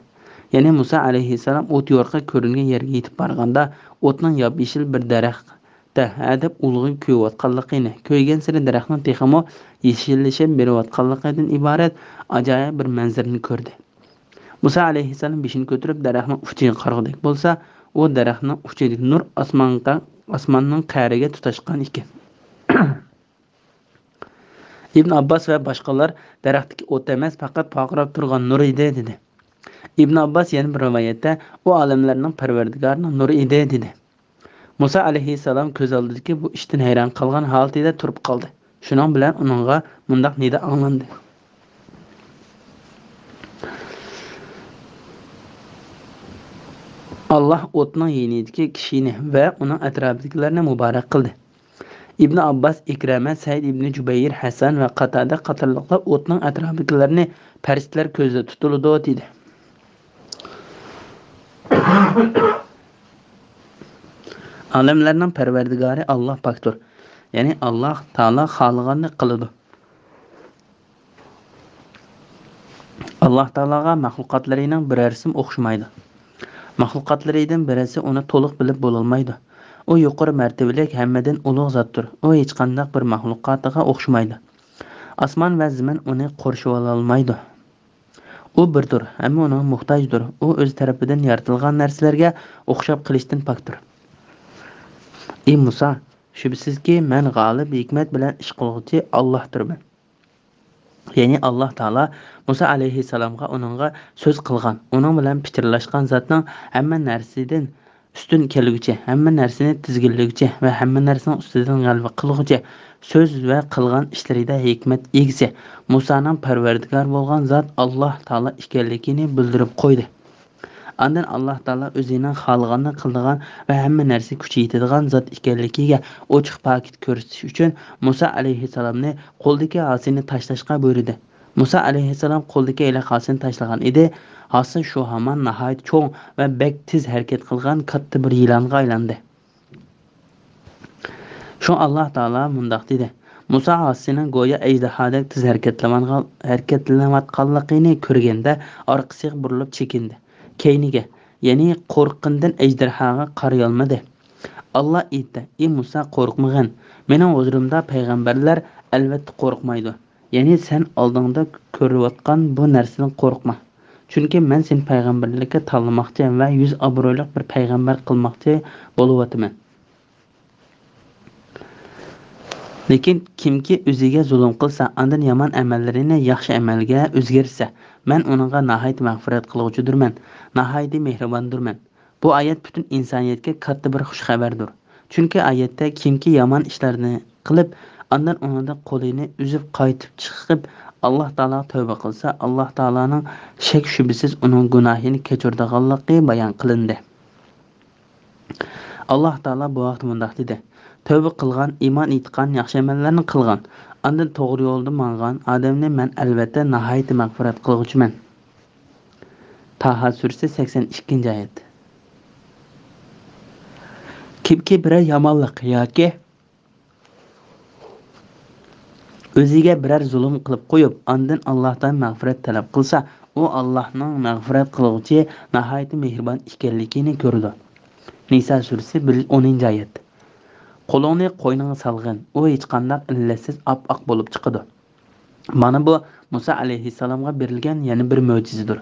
يەنى مۇسا ئەلەيھىسسالام ئوت يورۇقى كۆرۈنگەن يەرگە يېتىپ بارغاندا، ئوتنىڭ ياپيېشىل بىر دەرەختە ھەدەپ ئۇلىغا كۆيۈۋاتقانلىقىنى، كۆيگەنسېرى دەرەخنىڭ تېخىمۇ يېشىللىشىپ بېرىۋاتقانلىقىدىن ئىبارەت ئاجايىپ بىر مەنزىرىنى كۆردى. مۇسا ئەلەيھىسسالام بېشىنى كۆتۈرۈپ دەرەخنىڭ ئۇچىغا قارىغۇدەك بولسا، ئۇ دەرەخنىڭ ئۇچىدىكى نۇر ئاسمانغا، ئاسماننىڭ قەرىگە تۇتاشقان ئىكەن. ئىبن ئابباس ۋە باشقىلار دەرەختىكى ئوت ئەمەس، پەقەت پارقىراپ تۇرغان نۇر ئىدى، دېدى. ئىبن ئابباس يەنە بىر رىۋايەتتە، ئۇ ئالەملەرنىڭ پەرۋەردىگارىنىڭ نۇرى ئىدى، دېدى. مۇسا ئەلەيھىسسالام كۆز ئالدىدىكى بۇ ئىشتىن ھەيران قالغان ھالىتىدە تۇرۇپ قالدى. شۇنىڭ بىلەن ئۇنىڭغا مۇنداق نىدا ئاڭلاندى: ئاللا ئوتنىڭ يېنىدىكى كىشىنى ۋە ئۇنىڭ ئەتراپىدىكىلەرنى مۇبارەك قىلدى. ئىبن ئابباس، ئىكرەمە، سەئىد ئىبن جۇبەير، ھەسەن ۋە قاتادە قاتارلىقلار ئوتنىڭ ئەتراپىدىكىلەرنى پەرىشتىلەر كۆزدە تۇتۇلىدۇ، دېدى. ئالەملەرنىڭ پەرۋەردىگارى ئاللا پاكتۇر. يەنى ئاللا تائالا خالىغاننى قىلىدۇ. ئاللاھ تائالاغا مەخلۇقاتلىرىنىڭ بىرەرسىمۇ ئوخشىمايدۇ. مەخلۇقاتلىرىدىن بىرەرسى ئۇنى تولۇق بىلىپ بولالمايدۇ. ئۇ يۇقىرى مەرتىۋىلىك، ھەممىدىن ئۇلۇغ زاتتۇر. ئۇ ھېچقانداق بىر مەخلۇقاتىغا ئوخشىمايدۇ. ئاسمان ۋە زېمىن ئۇنى قورشىۋالالمايدۇ. ئۇ بىردۇر، ھەممە ئۇنىڭغا موھتاجدۇر. ئۇ ئۆز تەرىپىدىن يارىتىلغان نەرسىلەرگە ئوخشاپ قېلىشتىن پاكتۇر. ئى مۇسا، شۈبھىسىزكى، مەن غالىب، ھېكمەت بىلەن ئىش قىلغۇچى ئاللاھتۇرمەن. يەنى ئاللاھ تائالا مۇسا ئەلەيھىسسالامغا ئۇنىڭغا سۆز قىلغان، ئۇنىڭ بىلەن پىچىرلاشقان زاتنىڭ ھەممە نەرسىدىن ئۈستۈن كەلگۈچى، ھەممە نەرسىنى تىزگىنلىگۈچى ۋە ھەممە نەرسىنىڭ ئۈستىدىن غەلىبە قىلغۇچى، سۆز ۋە قىلغان ئىشلىرىدا ھېكمەت ئىگىسى، مۇسانىڭ پەرۋەردىگارى بولغان زات ئاللاھ تائالا ئىكەنلىكىنى بىلدۈرۈپ قويدى. ئاندىن ئاللاھ تائالا ئۆزىنىڭ خالىغاننى قىلىدىغان ۋە ھەممە نەرسىگە كۈچى يېتىدىغان زات ئىكەنلىكىگە ئوچۇق پاكىت كۆرسىتىش ئۈچۈن مۇسا ئەلەيھىسسالامنى قولىدىكى ھاسىنى تاشلاشقا بۇيرۇدى. مۇسا ئەلەيھىسسالام قولىدىكى ھېلىقى ھاسىنى تاشلىغان ئىدى. ھاسا شۇ ھامان ناھايىتى چوڭ ۋە بەك تېز ھەرىكەت قىلغان كاتتا بىر يىلانغا ئايلاندى. شۇڭا ئاللاھ تائالا مۇنداق دېدى: مۇسا ھاسىنىڭ گويا ئەجدىھادەك تېز ھەرىكەتلىنىۋاتقانلىقىنى كۆرگەندە، ئارقىسىغا بۇرۇلۇپ چېكىندى. كەينىگە، يەنى قورققىنىدىن ئەجدىھاغا قارىيالمىدى. ئاللاھ ئېيتتى: ئى مۇسا، قورقمىغىن. مېنىڭ ھۇزۇرۇمدا پەيغەمبەرلەر ئەلۋەتتە قورقمايدۇ. يەنى سەن ئالدىڭدا كۆرۈۋاتقان بۇ نەرسىدىن قورقما. چۈنكى مەن سېنى پەيغەمبەرلىككە تاللىماقچى ۋە يۈز ئابرۇيلۇق بىر پەيغەمبەر قىلماقچى بولۇۋاتىمەن. لېكىن كىمكى ئۆزىگە زۇلۇم قىلسا، ئاندىن يامان ئەمەللىرىنى ياخشى ئەمەلگە ئۆزگەرتسە، مەن ئۇنىڭغا ناھايىتى مەغپىرەت قىلغۇچىدۇرمەن، ناھايىتى مېھرىباندۇرمەن. بۇ ئايەت پۈتۈن ئىنسانىيەتكە كاتتا بىر خۇش خەۋەردۇر. چۈنكى ئايەتتە كىمكى يامان ئىشلارنى قىلىپ، ئاندىن ئۇنىڭدىن قولىنى ئۈزۈپ قايتىپ چىقىپ، ئاللاھ تائالاغا تەۋبە قىلسا، ئاللاھ تائالانىڭ شەك-شۈبھىسىز ئۇنىڭ گۇناھىنى كەچۈرىدىغانلىقى بايان قىلىندى. ئاللاھ تائالا بۇ ھەقتە مۇنداق دېدى: تەۋبە قىلغان، ئىمان ئېيتقان، ياخشى ئەمەللەرنى قىلغان، ئاندىن توغرا يولدا ماڭغان ئادەمنى مەن ئەلۋەتتە ناھايىتى مەغپىرەت قىلغۇچىمەن. تاھا سۈرىسى، سەكسەن ئىككىنچى ئايەت. كىمكى بىرەر يامانلىق ياكى ئۆزىگە بىرەر زۇلۇم قىلىپ قويۇپ، ئاندىن ئاللاھتىن مەغپىرەت تەلەپ قىلسا، ئۇ ئاللاھنىڭ مەغپىرەت قىلغۇچى، ناھايىتى مېھرىبان ئىكەنلىكىنى كۆرىدۇ. نىسا سۈرىسى، بىر، ئونىنچى ئايەت. قولۇڭنى قوينۇڭغا سالغىن، ئۇ ھېچقانداق ئىللەتسىز ئاپئاق بولۇپ چىقىدۇ. مانا بۇ مۇسا ئەلەيھىسسالامغا بېرىلگەن يەنە بىر مۆجىزىدۇر.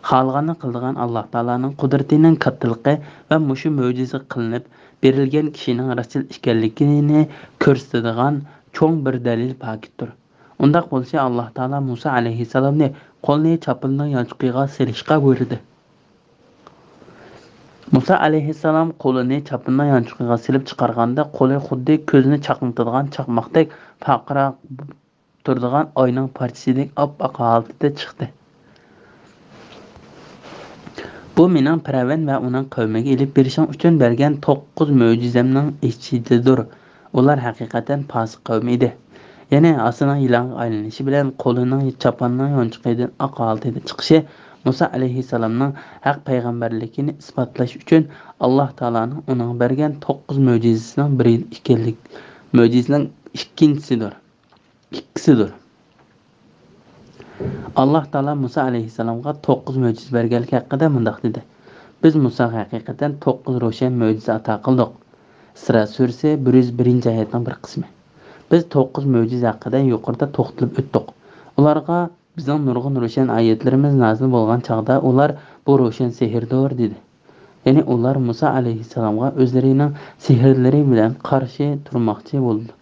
خالىغاننى قىلىدىغان ئاللاھ تائالانىڭ قۇدرىتىنىڭ كاتتىلىقى ۋە مۇشۇ مۆجىزە قىلىنىپ بېرىلگەن كىشىنىڭ راستچىل ئىكەنلىكىنى كۆرسىتىدىغان چوڭ بىر دەلىل پاكىتتۇر. ئۇنداق بولسا ئاللاھ تائالا مۇسا ئەلەيھىسسالامنى قولىنى چاپىنىنىڭ يانچۇقىغا سېلىشقا بۇيرۇدى. مۇسا ئەلەيھىسسالام قولىنى چاپىنىنىڭ يانچۇقىغا سېلىپ چىقارغاندا، قولى خۇددى كۆزنى چاقنىتىدىغان چاقماقتەك پارقىراپ تۇرىدىغان ئاينىڭ پارچىسىدەك ئاپئاق ھالىتىدە چىقتى. بۇ مېنىڭ پىرئەۋن ۋە ئۇنىڭ قەۋمىگە ئېلىپ بېرىشىڭ ئۈچۈن بەرگەن توققۇز مۆجىزەمنىڭ ئىچىدىدۇر. ئۇلار ھەقىقەتەن پاسىق قەۋم ئىدى. يەنى ھاسىنىڭ يىلانغا ئايلىنىشى بىلەن قولىنىڭ چاپاننىڭ يانچۇقىدىن ئاق ھالىتىدە چىقىشى مۇسا ئەلەيھىسسالامنىڭ ھەق پەيغەمبەرلىكىنى ئىسپاتلاش ئۈچۈن ئاللاھ تائالانىڭ ئۇنىڭغا بەرگەن توققۇز مۆجىزىسىنىڭ بىرى ئىكەنلىك، مۆجىزىنىڭ ئىككىنچىسىدۇر. ئىككىسىدۇر. ئاللاھ تائالا مۇسا ئەلەيھىسسالامغا توققۇز مۆجىزە بەرگەنلىكى ھەققىدە مۇنداق دېدى: بىز مۇساغا ھەقىقەتەن توققۇز روشەن مۆجىزە ئاتا قىلدۇق. ئىسرا سۈرىسى، بىر يۈز بىرىنچى ئايەتنىڭ بىر قىسمى. بىز توققۇز مۆجىزە ھەققىدە يۇقىرىدا توختىلىپ ئۆتتۇق. ئۇلارغا بىزنىڭ نۇرغۇن روشەن ئايەتلىرىمىز نازىل بولغان چاغدا ئۇلار بۇ روشەن سېھىردۇر دېدى. يەنى ئۇلار مۇسا ئەلەيھىسسالامغا ئۆزلىرىنىڭ سېھىرلىرى بىلەن قارشى تۇرماقچى بولدى.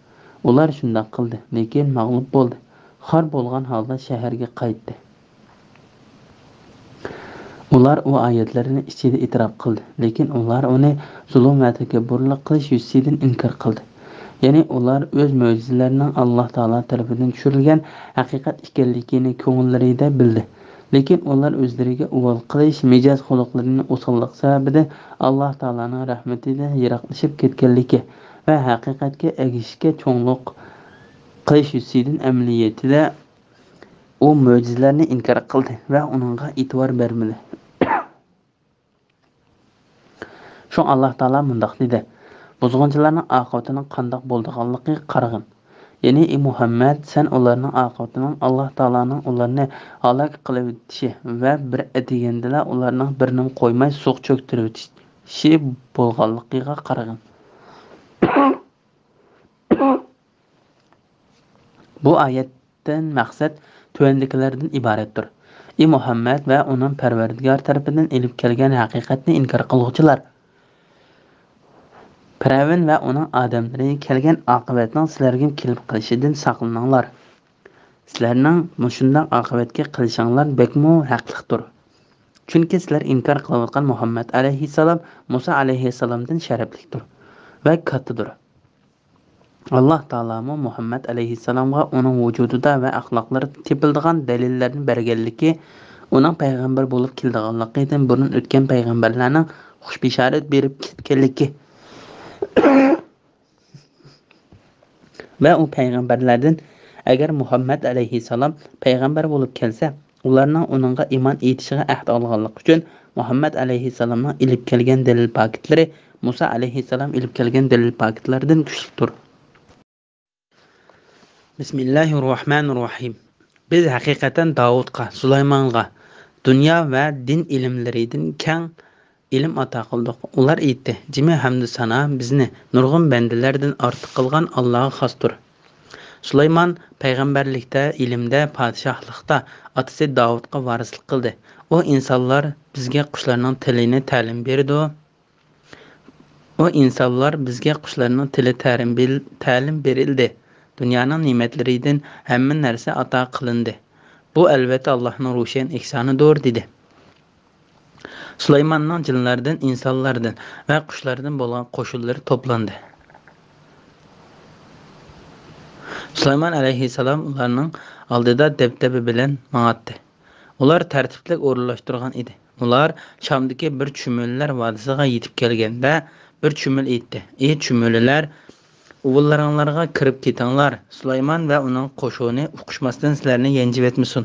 ئۇلار شۇنداق قىلدى، لېكىن مەغلۇپ بولدى. خار بولغان ھالدا شەھەرگە قايتتى. ئۇلار ئۇ ئايەتلەرنى ئىچىدە ئېتىراپ قىلدى، لېكىن ئۇلار ئۇنى زۇلۇم ۋە تەكەببۇرلۇق قىلىش يۈزىسىدىن ئىنكار قىلدى. يەنى ئۇلار ئۆز مۆجىزىلىرىنىڭ ئاللاھ تائالا تەرىپىدىن چۈشۈرۈلگەن ھەقىقەت ئىكەنلىكىنى كۆڭۈللىرىدە بىلدى. لېكىن ئۇلار ئۆزلىرىگە ئۇۋال قىلىش، مىجەز-خۇلقلىرىنى ئوساللىق سەۋەبىدىن ئاللاھ تائالانىڭ رەھمىتىدىن يىراقلىشىپ كەتكەنلىكى ۋە ھەقىقەتكە ئەگىشىشكە چوڭلۇق قىلىش يۈزىسىدىن ئەمەلىيىتىدە ئۇ مۆجىزىلەرنى ئىنكار قىلدى ۋە ئۇنىڭغا ئېتىبار بەرمىدى. شۇڭا ئاللاھ تائالا مۇنداق دېدى: بۇزغۇنچىلارنىڭ ئاقىۋىتىنىڭ قانداق بولىدىغانلىقىغا قارىغىن. يەنى، ئى مۇھەممەد، سەن ئۇلارنىڭ ئاقىۋىتىنىڭ ئاللاھ تائالانىڭ ئۇلارنى ھالاك قىلىۋېتىشى ۋە بىر ئەتىگەندىلا ئۇلارنىڭ بىرىنىمۇ قويماي سۇغا چۆكتۈرۈۋېتىشى بولغانلىقىغا قارىغىن. بۇ ئايەتتىن مەقسەت تۆۋەندىكىلەردىن ئىبارەتتۇر. ئى مۇھەممەد ۋە ئۇنىڭ پەرۋەردىگارى تەرىپىدىن ئېلىپ كەلگەن ھەقىقەتنى ئىنكار قىلغۇچىلار! پىرئەۋن ۋە ئۇنىڭ ئادەملىرىگە كەلگەن ئاقىۋەتنىڭ سىلەرگىمۇ كېلىپ قېلىشىدىن ساقلىنىڭلار. سىلەرنىڭ مۇشۇنداق ئاقىۋەتكە قېلىشىڭلار بەكمۇ ھەقلىقتۇر. چۈنكى سىلەر ئىنكار قىلىۋاتقان مۇھەممەد ئەلەيھىسسالام مۇسا ئەلەيھىسسالامدىن شەرەپلىكتۇر ۋە كاتتىدۇر. ئاللاھ تائالامۇ مۇھەممەد ئەلەيھىسسالامغا ئۇنىڭ ۋۇجۇدىدا ۋە ئەخلاقلىرىدا تېپىلىدىغان دەلىللەرنى بەرگەنلىكى، ئۇنىڭ پەيغەمبەر بولۇپ كېلىدىغانلىقىدىن بۇرۇن ئۆتكەن پەيغەمبەرلەرنىڭ خۇش بېشارەت بېرىپ كەتكەنلىكى، ۋە ئۇ پەيغەمبەرلەردىن، ئەگەر مۇھەممەد ئەلەيھىسسالام پەيغەمبەر بولۇپ كەلسە، ئۇلارنىڭ ئۇنىڭغا ئىمان ئېيتىشىغا ئەھد ئالغانلىقى ئۈچۈن، مۇھەممەد ئەلەيھىسسالامنىڭ ئېلىپ كەلگەن دەلىل پاكىتلىرى مۇسا ئەلەيھىسسالام ئېلىپ كەلگەن دەلىل پاكىتلىرىدىن كۈچلۈكتۇر. بىسمىللاھىررەھمانىررەھىم. بىز ھەقىقەتەن داۋۇتقا، سۇلايمانغا دۇنيا ۋە دىن ئىلىملىرىدىن كەڭ ئىلىم ئاتا قىلدۇق. ئۇلار ئېيتتى: جىمى ھەمدۇ سانا بىزنى نۇرغۇن بەندىلەردىن ئارتۇق قىلغان ئاللاغا خاستۇر. سۇلايمان پەيغەمبەرلىكتە، ئىلىمدە، پادىشاھلىقتا ئاتىسى داۋۇتقا ۋارىسلىق قىلدى. ئۇ ئىنسانلار بىزگە قۇشلارنىڭ تىلىنى تەلىم بېرىدۇ. ئۇ ئىنسانلار بىزگە قۇشلارنىڭ تىلى تەلىم بېرىلدى. دۇنيانىڭ نېمەتلىرىدىن ھەممە نەرسە ئاتا قىلىندى. بۇ ئەلۋەتتە ئاللاھنىڭ روشەن ئېھسانىدۇر، دېدى. سۇلايماننىڭ جىنلاردىن، ئىنسانلاردىن ۋە قۇشلاردىن بولغان قوشۇنلىرى توپلاندى. سۇلايمان ئەلەيھىسسالام ئۇلارنىڭ ئالدىدا دەبدەبە بىلەن ماڭاتتى. ئۇلار تەرتىپلىك ئورۇنلاشتۇرغان ئىدى. ئۇلار شامدىكى بىر چۈمۈلىلەر ۋادىسىغا يېتىپ كەلگەندە، بىر چۈمۈل ئېيتتى: ئى چۈمۈلىلەر، ئۇۋىلىرىڭلارغا كىرىپ كېتىڭلار، سۇلايمان ۋە ئۇنىڭ قوشۇنى ئۇقۇشماستىن سىلەرنى يەنچۈۋەتمىسۇن.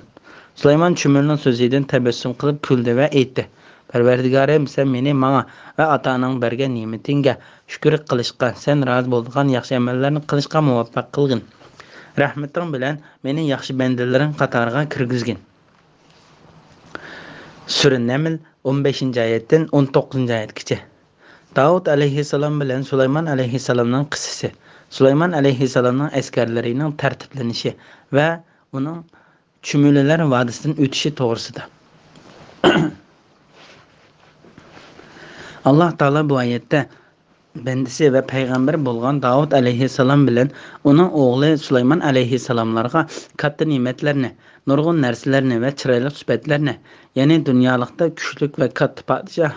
سۇلايمان چۈمۈلىنىڭ سۆزىدىن تەبەسسۇم قىلىپ كۈلدى ۋە ئېيتتى: پەرۋەردىگارىم، سەن مېنى ماڭا ۋە ئاتا-ئاناڭ بەرگەن نېمىتىڭگە شۈكۈر قىلىشقا، سەن رازى بولىدىغان ياخشى ئەمەللەرنى قىلىشقا مۇۋەپپەق قىلغىن. رەھمىتىڭ بىلەن مېنى ياخشى بەندىلىرىڭ قاتارىغا كىرگۈزگىن. سۈرە نەمل، ئون بەشىنچى ئايەتتىن ئون توققۇزىنچى ئايەتكىچە. داۋۇت ئەلەيھىسسالام بىلەن سۇلايمان ئەلەيھىسسالامنىڭ قىسسىسى. سۇلايمان ئەلەيھىسسالامنىڭ ئەسكەرلىرىنىڭ تەرتىپلىنىشى ۋە ئۇنىڭ چۈمۈلىلەر ۋادىسىدىن ئۆتۈشى توغرىسىدا. ئاللاھ تائالا بۇ ئايەتتە بەندىسى ۋە پەيغەمبەر بولغان داۋۇت ئەلەيھىسسالام بىلەن ئۇنىڭ ئوغلى سۇلايمان ئەلەيھىسسالاملارغا كاتتا نېمەتلەرنى، نۇرغۇن نەرسىلەرنى ۋە چىرايلىق سۈپەتلەرنى، يەنى دۇنيالىقتا كۈچلۈك ۋە كاتتا پادىشاھ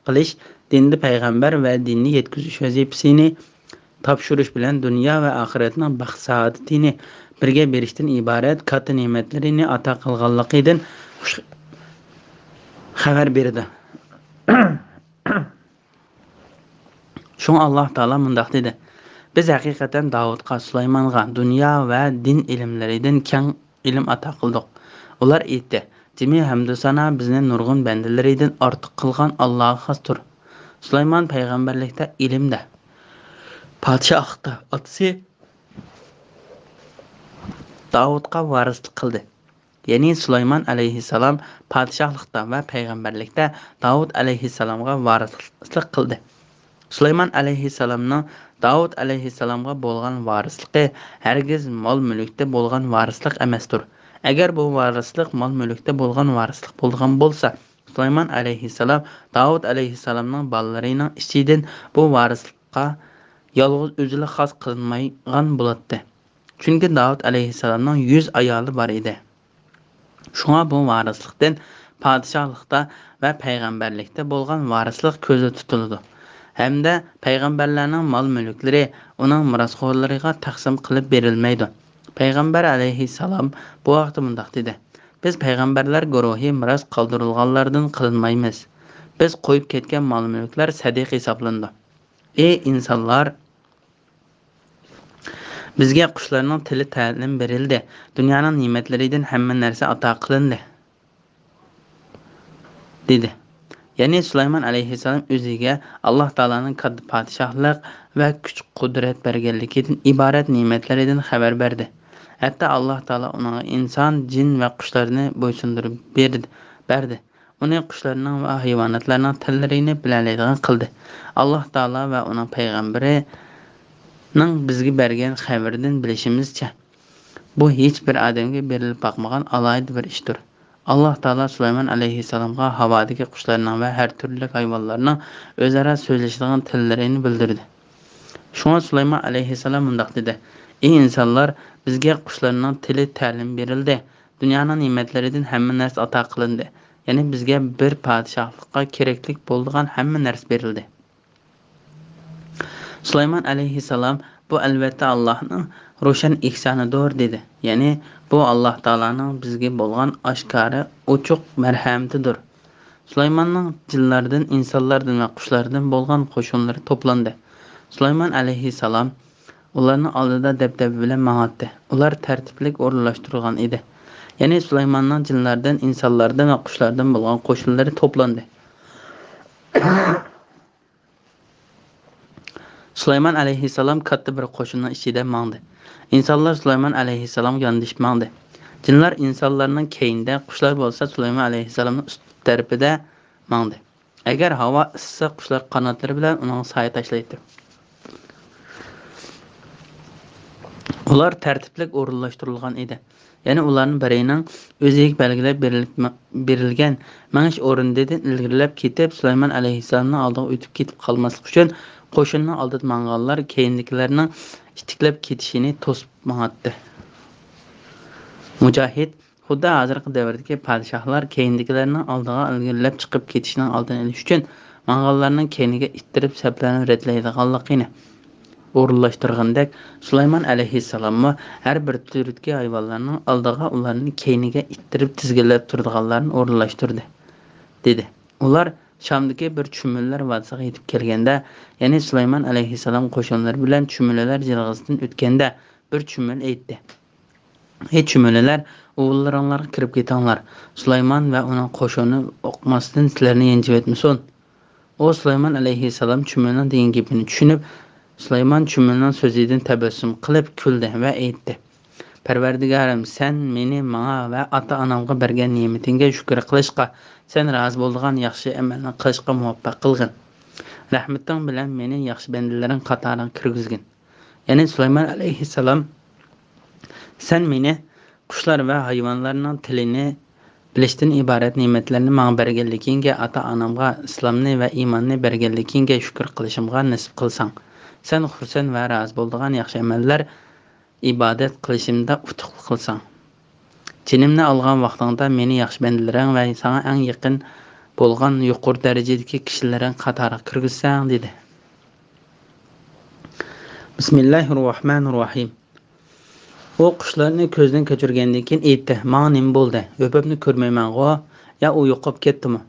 قىلىش، دىندا پەيغەمبەر ۋە دىننى يەتكۈزۈش ۋەزىپىسىنى تاپشۇرۇش بىلەن دۇنيا ۋە ئاخىرەتنىڭ بەخت-سائادىتىنى بىرگە بېرىشتىن ئىبارەت كاتتا نېمەتلىرىنى ئاتا قىلغانلىقىدىن خۇش خەۋەر بېرىدۇ. شۇڭا ئاللاھ تائالا مۇنداق دېدى: بىز ھەقىقەتەن داۋۇتقا، سۇلايمانغا دۇنيا ۋە دىن ئىلىملىرىدىن كەڭ ئىلىم ئاتا قىلدۇق. ئۇلار ئېيتتى: جىمى ھەمدۇ سانا بىزنى نۇرغۇن بەندىلىرىدىن ئارتۇق قىلغان ئاللاغا خاستۇر. سۇلايمان پەيغەمبەرلىكتە، ئىلىمدە، پادىشاھلىقتا ئاتىسى داۋۇتقا ۋارىسلىق قىلدى. يەنى سۇلايمان ئەلەيھىسسالام پادىشاھلىقتا ۋە پەيغەمبەرلىكتە داۋۇت ئەلەيھىسسالامغا ۋارىسلىق قىلدى. سۇلايمان ئەلەيھىسسالامنىڭ داۋۇت ئەلەيھىسسالامغا بولغان ۋارىسلىقى ھەرگىز مال-مۈلۈكتە بولغان ۋارىسلىق ئەمەستۇر. ئەگەر بۇ ۋارىسلىق مال-مۈلۈكتە بولغان ۋارىسلىق بولغان بولسا، سۇلايمان ئەلەيھىسسالام داۋۇت ئەلەيھىسسالامنىڭ بالىلىرىنىڭ ئىچىدىن بۇ ۋارىسلىققا يالغۇز ئۆزىلا خاس قىلىنمايدىغان بولاتتى. چۈنكى داۋۇت ئەلەيھىسسالامنىڭ يۈز ئايالى بار ئىدى. شۇڭا بۇ ۋارىسلىقتىن پادىشاھلىقتا ۋە پەيغەمبەرلىكتە بولغان ۋارىسلىق كۆزدە تۇتۇلىدۇ. ھەمدە پەيغەمبەرلەرنىڭ مال-مۈلۈكلىرى ئۇنىڭ مىراسخورلىرىغا تەقسىم قىلىپ بېرىلمەيدۇ. پەيغەمبەر ئەلەيھىسسالام بۇ ھەقتە مۇنداق دېدى: بىز پەيغەمبەرلەر گۇرۇھى مىراس قالدۇرۇلغانلاردىن قىلىنمايمىز. بىز قويۇپ كەتكەن مال-مۈلۈكلەر سەدىقە ھېسابلىنىدۇ. ئى ئىنسانلار! بىزگە قۇشلارنىڭ تىلى تەلىم بېرىلدى، دۇنيانىڭ نېمەتلىرىدىن ھەممە نەرسە ئاتا قىلىندى، دېدى. يەنى سۇلايمان ئەلەيھىسسالام ئۆزىگە ئاللاھ تائالانىڭ كاتتا پادىشاھلىق ۋە كۈچ-قۇدرەت بەرگەنلىكىدىن ئىبارەت نېمەتلىرىدىن خەۋەر بەردى. ھەتتا ئاللاھ تائالا ئۇنىڭغا ئىنسان، جىن ۋە قۇشلارنى بويسۇندۇرۇپ بېرىدۇ، بەردى. ئۇنى قۇشلارنىڭ ۋە ھايۋاناتلارنىڭ تىللىرىنى بىلەلەيدىغان قىلدى. ئاللاھ تائالا ۋە ئۇنىڭ پەيغەمبىرىنىڭ بىزگە بەرگەن خەۋىرىدىن بىلىشىمىزچە، بۇ ھېچ بىر ئادەمگە بېرىلىپ باقمىغان ئالاھىدە بىر ئىشتۇر. ئاللاھ تائالا سۇلايمان ئەلەيھىسسالامغا ھاۋادىكى قۇشلارنىڭ ۋە ھەر تۈرلۈك ھايۋانلارنىڭ ئۆزئارا سۆزلىشىدىغان تىللىرىنى بىلدۈردى. شۇڭا سۇلايمان ئەلەيھىسسالام مۇنداق دېدى: «ئى ئىنسانلار، بىزگە قۇشلارنىڭ تىلى تەلىم بېرىلدى. دۇنيانىڭ نېمەتلىرىدىن ھەممە نەرسە ئاتا قىلىندى. يەنى بىزگە بىر پادىشاھلىققا كېرەكلىك بولىدىغان ھەممە نەرسە بېرىلدى.» سۇلايمان ئەلەيھىسسالام: «بۇ، ئەلۋەتتە، ئاللاھنىڭ روشەن ئېھسانىدۇر» دېدى. يەنى، «بۇ ئاللاھ تائالانىڭ بىزگە بولغان ئاشكارا، ئوچۇق مەرھەمىتىدۇر.» سۇلايماننىڭ جىنلاردىن، ئىنسانلاردىن ۋە قۇشلاردىن بولغان قوشۇنلىرى توپلاندى. سۇلايمان ئەلەيھىسسالام ئۇلارنىڭ ئالدىدا دەبدەبە بىلەن ماڭاتتى. ئۇلار تەرتىپلىك ئورۇنلاشتۇرۇلغان ئىدى. يەنى سۇلايماننىڭ جىنلاردىن، ئىنسانلاردىن ۋە قۇشلاردىن بولغان قوشۇنلىرى توپلاندى. سۇلايمان ئەلەيھىسسالام كاتتا بىر قوشۇننىڭ ئىچىدە ماڭدى. ئىنسانلار سۇلايمان ئەلەيھىسسالامغا ياندىشىپ ماڭدى. جىنلار ئىنسانلارنىڭ كەينىدە، قۇشلار بولسا سۇلايمان ئەلەيھىسسالامنىڭ ئۈست تەرىپىدە ماڭدى. ئەگەر ھاۋا ئىسسىسا، قۇشلار قاناتلىرى بىلەن ئۇنىڭغا سايە تاشلايتتى. ئۇلار تەرتىپلىك ئورۇنلاشتۇرۇلغان ئىدى. يەنى ئۇلارنىڭ بىرىنىڭ ئۆزىگە بەلگىلەپ بېرىلىپ، بېرىلگەن مېڭىش ئورنىدىن ئىلگىرىلەپ كېتىپ، سۇلايمان ئەلەيھىسسالامنىڭ ئالدىغا ئۆتۈپ كېتىپ قالماسلىق ئۈچۈن، قوشۇننىڭ ئالدىدا ماڭغانلار كەينىدىكىلەرنىڭ ئىتتىكلەپ كېتىشىنى توسۇپ ماڭاتتى. مۇجاھىد: «خۇددى ھازىرقى دەۋردىكى پادىشاھلار كەينىدىكىلەرنىڭ ئالدىغا ئىلگىرىلەپ چىقىپ كېتىشىنىڭ ئالدىنى ئېلىش ئۈچۈن ماڭغانلارنىڭ كەينىگە ئىتتىرىپ سەپلەرنى رەتلەيدىغانلىقىنى ئورۇنلاشتۇرغىنىدەك، سۇلايمان ئەلەيھىسسالاممۇ ھەر بىر تۈردىكى ھايۋانلارنىڭ ئالدىغا ئۇلارنى كەينىگە ئىتتىرىپ تىزگىنلەپ تۇرىدىغانلارنى ئورۇنلاشتۇردى» دېدى. ئۇلار شامدىكى بىر چۈمۈلىلەر ۋادىسىغا يېتىپ كەلگەندە، يەنى سۇلايمان ئەلەيھىسسالام قوشۇنلىرى بىلەن چۈمۈلىلەر جىلغىسىدىن ئۆتكەندە، بىر چۈمۈلە ئېيتتى: «ئەي چۈمۈلىلەر، ئۇۋىلىرىڭلارغا كىرىپ كېتىڭلار. سۇلايمان ۋە ئۇنىڭ قوشۇنى ئوقماستىن سىلەرنى يەنچۈۋەتمىسۇن.» ئۇ سۇلايمان ئەلەيھىسسالام چۈمۈلىنىڭ دېگەن گېپىنى چۈشىنىپ، سۇلايمان چۈمۈلىنىڭ سۆزىدىن تەبەسسۇم قىلىپ كۈلدى ۋە ئېيتتى: «پەرۋەردىگارىم، سەن مېنى ماڭا ۋە ئاتا-ئانامغا بەرگەن نېمىتىڭگە شۈكۈر قىلىشقا، سەن رازى بولىدىغان ياخشى ئەمەلنى قىلىشقا مۇۋەپپەق قىلغىن. رەھمىتىڭ بىلەن مېنى ياخشى بەندىلىرىڭ قاتارىغا كىرگۈزگىن.» يەنى سۇلايمان ئەلەيھىسسالام: «سەن مېنى قۇشلار ۋە ھايۋانلارنىڭ تىلىنى بىلىشتىن ئىبارەت نېمەتلەرنى ماڭا بەرگەنلىكىڭگە، ئاتا-ئانامغا ئىسلامنى ۋە ئىماننى بەرگەنلىكىڭگە شۈكۈر قىلىشىمغا نېسىپ قىلساڭ، سەن خۇرسەن ۋە رازى بولىدىغان ياخشى ئەمەللەر، ئىبادەت قىلىشىمدا ئۇتۇقلۇق قىلساڭ. جېنىمنى ئالغان ۋاقتىڭدا مېنى ياخشى بەندىلىرىڭ ۋە ساڭا ئەڭ يېقىن بولغان يۇقىرى دەرىجىدىكى كىشىلىرىڭ قاتارىغا كىرگۈزسەڭ» دېدى. بىسمىللاھىررەھمانىررەھىم. ئۇ قۇشلارنى كۆزدىن كەچۈرگەندىن كېيىن ئېيتتى: «ماڭا نېمە بولدى؟ ھۆپۈپنى كۆرمەيمەنغۇ؟ يا ئۇ يوقاپ كەتتىمۇ؟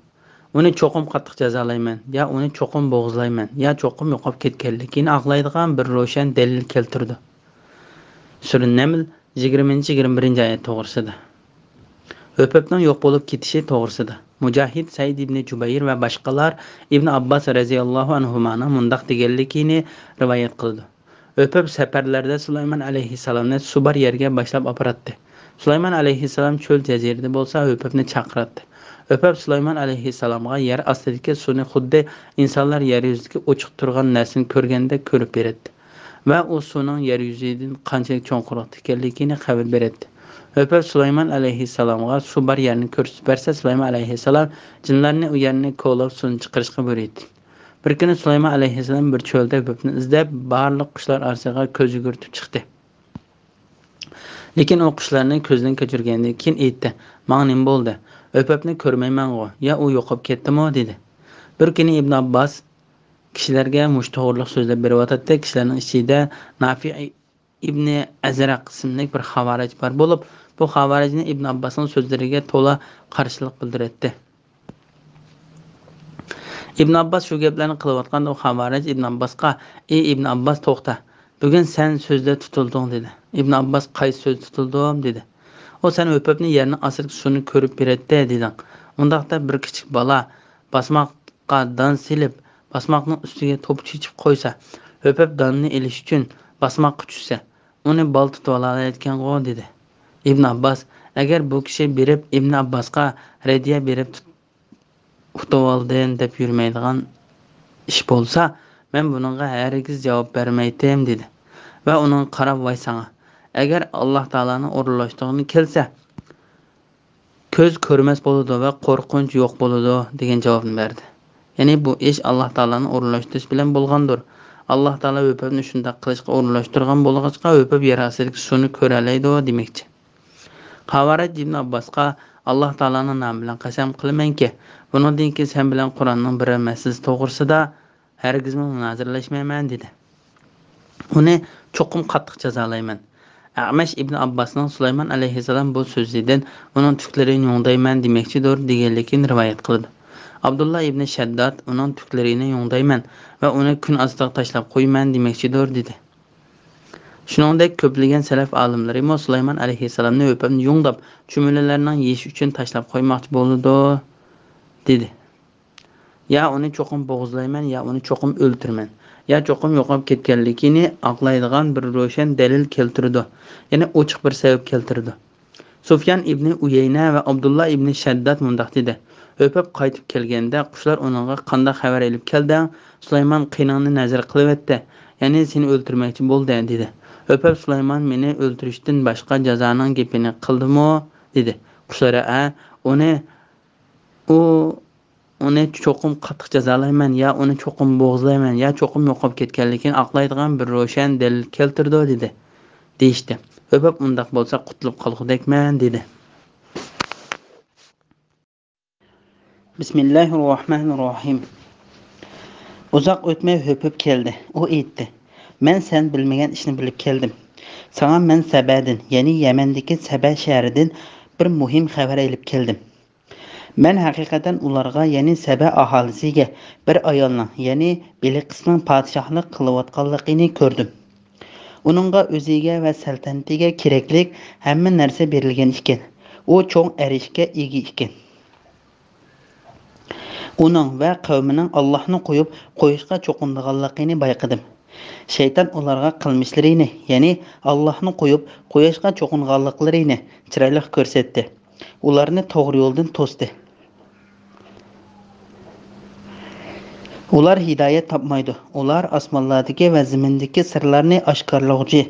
ئۇنى چوقۇم قاتتىق جازالايمەن، يا ئۇنى چوقۇم بوغۇزلايمەن، يا چوقۇم يوقاپ كەتكەنلىكىنى ئاقلايدىغان بىر روشەن دەلىل كەلتۈردى.» سۈرە نەمل، يىگىرمىنچى، يىگىرمە بىرىنچى ئايەت توغرىسىدا. ھۆپۈپنىڭ يوق بولۇپ كېتىشى توغرىسىدا. مۇجاھىد، سەئىد ئىبنى جۇبەير ۋە باشقىلار ئىبن ئابباس رەزىياللاھۇ ئەنھۇمانىڭ مۇنداق دېگەنلىكىنى رىۋايەت قىلىدۇ. ھۆپۈپ سەپەرلەردە سۇلايمان ئەلەيھىسسالامنى سۇ بار يەرگە باشلاپ ئاپىراتتى. سۇلايمان ئەلەيھىسسالام چۆل جەزىرىدە بولسا، ھۆپۈپنى چاقىراتتى. ھۆپۈپ سۇلايمان ئەلەيھىسسالامغا يەر ئاستىدىكى سۇنى خۇددى ئىنسانلار يەر يۈزىدىكى ئوچۇق تۇرغان نەرسىنى كۆرگەندەك كۆرۈپ بېرەتتى ۋە ئۇ سۇنىڭ يەر يۈزىدىن قانچىلىك چوڭقۇرلۇقتا ئىكەنلىكىنى خەۋەر بېرەتتى. ھۆپۈپ سۇلايمان ئەلەيھىسسالامغا سۇ بار يەرنى كۆرسىتىپ بەرسە، سۇلايمان ئەلەيھىسسالام جىنلارنى ئۇ يەرنى كولاپ سۇنى چىقىرىشقا بۇيرۇيتتى. بىر كۈنى سۇلايمان ئەلەيھىسسالام بىر چۆلدە ھۆپۈپنى ئىزدەپ، بارلىق قۇشلار ئارىسىغا كۆز يۈگۈرتۈپ چىقتى. لېكىن ئۇ قۇشلارنى كۆزدىن كەچۈرگەندىن كېيىن ئېيتتى: «ماڭا نېمە بولدى؟ ھۆپۈپنى كۆرمەيمەنغۇ؟ يا ئۇ يوقاپ كەتتىمۇ؟» دېدى. بىر كۈنى ئىبن ئابباس كىشىلەرگە مۇشۇ توغرىلىق سۆزلەپ بېرىۋاتاتتى. كىشىلەرنىڭ ئىچىدە نافىئ ئىبنى ئەزرەق ئىسىملىك بىر خاۋارىج بار بولۇپ، بۇ خاۋارىجنى ئىبن ئابباسنىڭ سۆزلىرىگە تولا قارشىلىق بىلدۈرەتتى. ئىبن ئابباس شۇ گەپلەرنى قىلىۋاتقاندا، ئۇ خاۋارىج ئىبن ئابباسقا: «ئى ئىبن ئابباس، توختا، بۈگۈن سەن سۆزدە تۇتۇلدۇڭ» دېدى. ئىبن ئابباس: «قايسى سۆزدە تۇتۇلدۇم؟» دېدى. ئۇ: «سەن ھۆپۈپنى يەرنىڭ ئاستىدىكى سۇنى كۆرۈپ بېرەتتى» دېدىڭ. ئۇنداقتا بىر كىچىك بالا باسماق باسماققا دان سېلىپ، باسماقنىڭ ئۈستىگە توپا چېچىپ قويسا، ھۆپۈپ داننى ئېلىش ئۈچۈن باسماققا چۈشسە، ئۇنى بالا تۇتۇۋالالايدىكەنغۇ؟» دېدى. ئىبن ئابباس: «ئەگەر بۇ كىشى بېرىپ ئىبن ئابباسقا رەددىيە بېرىپ تۇت-، ئۇتۇۋالدىم دەپ يۈرمەيدىغان ئىش بولسا، مەن بۇنىڭغا ھەرگىز جاۋاب بەرمەيتتىم» دېدى. ۋە ئۇنىڭغا قاراپ: «ۋاي ساڭا! ئەگەر ئاللاھ تائالانىڭ ئورۇنلاشتۇرغىنى كەلسە، كۆز كۆرمەس بولىدۇ ۋە قورقۇنچ يوق بولىدۇ» دېگەن جاۋابنى بەردى. يەنى بۇ ئىش ئاللاھ تائالانىڭ ئورۇنلاشتۇرۇشى بىلەن بولغاندۇر. ئاللاھ تائالا ھۆپۈپنى شۇنداق قىلىشقا ئورۇنلاشتۇرغان بولغاچقا، ھۆپۈپ يەر ئاستىدىكى سۇنى كۆرەلەيدۇ دېمەكچى. خاۋارەج ئىبن ئابباسقا: «ئاللاھ تائالانىڭ نامى بىلەن قەسەم قىلىمەنكى، بۇنىڭدىن كېيىن سەن بىلەن قۇرئاننىڭ بىرەر مەسىلىسى توغرىسىدا ھەرگىزمۇ مۇنازىرىلەشمەيمەن» دېدى. «ئۇنى چوقۇم قاتتىق جازالايمەن.» ئەمەش ئىبن ئابباسنىڭ سۇلايمان ئەلەيھىسسالام بۇ سۆزىدىن «ئۇنىڭ تۈكلىرىنى يۇڭدايمەن» دېمەكچىدۇر دېگەنلىكىنى رىۋايەت قىلىدۇ. ئابدۇللا ئىبنى شەدداد «ئۇنىڭ تۈكلىرىنى يۇڭدايمەن ۋە ئۇنى كۈن ئاستىغا تاشلاپ قويىمەن» دېمەكچىدۇر دېدى. شۇنىڭدەك كۆپلىگەن سەلەف ئالىملىرىمۇ سۇلايمان ئەلەيھىسسالامنى ھۆپۈپنى يۇڭداپ، چۈمۈلىلەرنىڭ يېيىشى ئۈچۈن تاشلاپ قويماقچى بولىدۇ دېدى. يا ئۇنى چوقۇم بوغۇزلايمەن، يا ئۇنى چوقۇم ئۆلتۈرىمەن، يا چوقۇم يوقاپ كەتكەنلىكىنى ئاقلايدىغان بىر روشەن دەلىل كەلتۈرىدۇ، يەنى ئوچۇق بىر سەۋەب كەلتۈرىدۇ. سۇفيان ئىبنى ئۇيەينە ۋە ئابدۇللا ئىبنى شەدداد مۇنداق دېدى: «ھۆپۈپ قايتىپ كەلگەندە، قۇشلار ئۇنىڭغا قانداق خەۋەر ئېلىپ كەلدىڭ؟ سۇلايمان قېنىڭنى نەزىر قىلىۋەتتى، يەنى سېنى ئۆلتۈرمەكچى بولدى» دېدى. ھۆپۈپ سۇلايمان مېنى ئۆلتۈرۈشتىن باشقا جازانىڭ گېپىنى قىلدىمۇ؟ دېدى. قۇشلار ھە، ئۇنى، ئۇ، ئۇنى چوقۇم قاتتىق جازالايمەن، يا ئۇنى چوقۇم بوغۇزلايمەن، يا چوقۇم يوقاپ كەتكەنلىكىنى ئاقلايدىغان بىر روشەن دەلىل كەلتۈرىدۇ دېدى، دېيىشتى. ھۆپۈپ ئۇنداق بولسا قۇتۇلۇپ قالغۇدەكمەن دېدى. بىسمىللاھىررەھمانىررەھىم. ئۇزاق ئۆتمەي ھۆپۈپ كەلدى. ئۇ ئېيتتى: «مەن سەن بىلمىگەن ئىشنى بىلىپ كەلدىم. ساڭا مەن سەبەدىن، يەنى يەمەندىكى سەبە شەھىرىدىن بىر مۇھىم خەۋەر ئېلىپ كەلدىم. مەن ھەقىقەتەن ئۇلارغا، يەنى سەبە ئاھالىسىگە بىر ئايالنىڭ، يەنى بىلقىسنىڭ پادىشاھلىق قىلىۋاتقانلىقىنى كۆردۈم. ئۇنىڭغا ئۆزىگە ۋە سەلتەنىتىگە كېرەكلىك ھەممە نەرسە بېرىلگەن ئىكەن. ئۇ چوڭ ئەرشكە ئىگە ئىكەن. ئۇنىڭ ۋە قەۋمىنىڭ ئاللاھنى قويۇپ قوياشقا چوقۇنىدىغانلىقىنى بايقىدىم. شەيتان ئۇلارغا قىلمىشلىرىنى، يەنى ئاللاھنى قويۇپ قوياشقا چوقۇنغانلىقلىرىنى چىرايلىق كۆرسەتتى. ئۇلارنى توغرا يولدىن توستى. ئۇلار ھىدايەت تاپمايدۇ. ئۇلار ئاسمانلاردىكى ۋە زېمىندىكى سىرلارنى ئاشكارىلىغۇچى،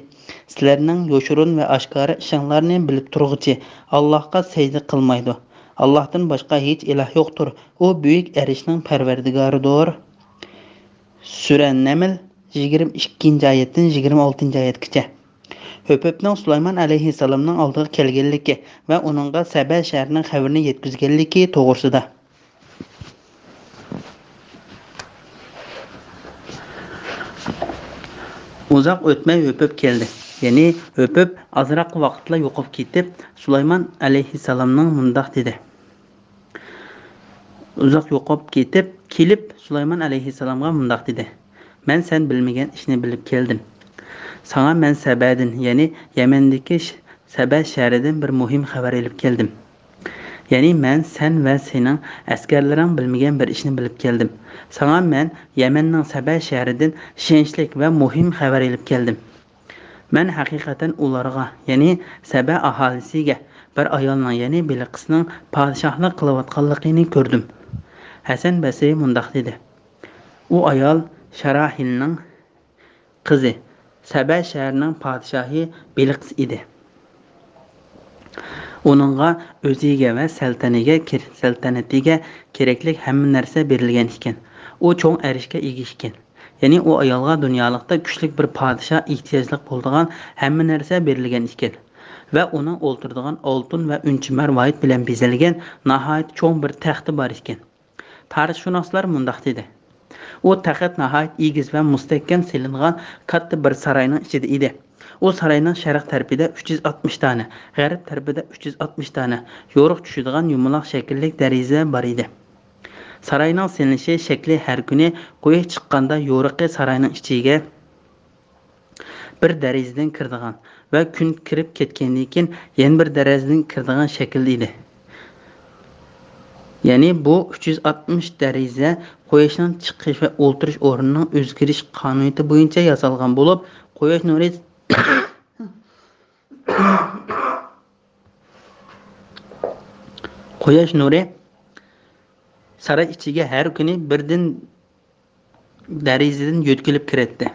سىلەرنىڭ يوشۇرۇن ۋە ئاشكارا ئىشىڭلارنى بىلىپ تۇرغۇچى ئاللاھقا سەجدە قىلمايدۇ. ئاللاھتىن باشقا ھېچ ئىلاھ يوقتۇر. ئۇ بۈيۈك ئەرشنىڭ پەرۋەردىگارىدۇر.» سۈرە نەمل، يىگىرمە ئىككىنچى ئايەتتىن يىگىرمە ئالتىنچى ئايەتكىچە. ھۆپۈپنىڭ سۇلايمان ئەلەيھىسسالامنىڭ ئالدىغا كەلگەنلىكى ۋە ئۇنىڭغا سەبە شەھىرىنىڭ خەۋىرىنى يەتكۈزگەنلىكى توغرىسىدا. ئۇزاق ئۆتمەي ھۆپۈپ كەلدى. يەنى ھۆپۈپ ئازراق ۋاقىتلا يوقاپ كېتىپ، سۇلايمان ئەلەيھىسسالامنىڭ مۇنداق دېدى. ئۇزاق يوقاپ كېتىپ، كېلىپ سۇلايمان ئەلەيھىسسالامغا مۇنداق دېدى: «مەن سەن بىلمىگەن ئىشنى بىلىپ كەلدىم. ساڭا مەن سەبەدىن، يەنى يەمەندىكى ش-، سەبە شەھىرىدىن بىر مۇھىم خەۋەر ئېلىپ كەلدىم. يەنى مەن سەن ۋە سېنىڭ ئەسكەرلىرىڭ بىلمىگەن بىر ئىشنى بىلىپ كەلدىم. ساڭا مەن يەمەننىڭ سەبە شەھىرىدىن ئىشەنچلىك ۋە مۇھىم خەۋەر ئېلىپ كەلدىم. مەن ھەقىقەتەن ئۇلارغا، يەنى سەبە ئاھالىسىگە بىر ئايالنىڭ، يەنى بىلقىسنىڭ پادىشاھلىق قىلىۋاتقانلىقىنى كۆردۈم.» ھەسەن بەسرى مۇنداق دېدى: «ئۇ ئايال شاراھىلنىڭ قىزى، سەبە شەھىرىنىڭ پادىشاھى بىلقىس ئىدى. ئۇنىڭغا ئۆزىگە ۋە سەلتەنىگە كېر-، سەلتەنىتىگە كېرەكلىك ھەممە نەرسە بېرىلگەن ئىكەن. ئۇ چوڭ ئەرشكە ئىگە ئىكەن. يەنى ئۇ ئايالغا دۇنيالىقتا كۈچلۈك بىر پادىشاھ ئېھتىياجلىق بولىدىغان ھەممە نەرسە بېرىلگەن ئىكەن. ۋە ئۇنىڭ ئولتۇرىدىغان ئالتۇن ۋە ئۈنچە مەرۋايىت بىلەن بېزەلگەن ناھايىتى چوڭ بىر تەختى بار ئىكەن.» تارىخشۇناسلار مۇنداق دېدى: «ئۇ تەخت ناھايىتى ئېگىز ۋە مۇستەھكەم سېلىنغان كاتتا بىر ساراينىڭ ئىچىدە ئىدى. ئۇ ساراينىڭ شەرق تەرىپىدە ئۈچ يۈز ئاتمىش دانە، غەرب تەرىپىدە ئۈچ يۈز ئاتمىش دانە يورۇق چۈشىدىغان يۇمىلاق شەكىللىك دېرىزە بار ئىدى. ساراينىڭ سېلىنىش شەكلى ھەر كۈنى قۇياش چىققاندا يورۇقى ساراينىڭ ئىچىگە بىر دېرىزىدىن كىرىدىغان ۋە كۈن كىرىپ كەتكەندىن كېيىن يەنە بىر دېرىزىدىن كىرىدىغان شەكىلدە ئىدى. يەنى بۇ ئۈچ يۈز ئاتمىش دەرىجە قۇياشنىڭ چىقىش ۋە ئولتۇرۇش ئورنىنىڭ ئۆزگىرىش قانۇنىيىتى بويىچە ياسالغان بولۇپ، قۇياش نۇرى قۇياش نۇرى ساراي ئىچىگە ھەر كۈنى بىردىن دەرىجىدىن يۆتكىلىپ كىرەتتى.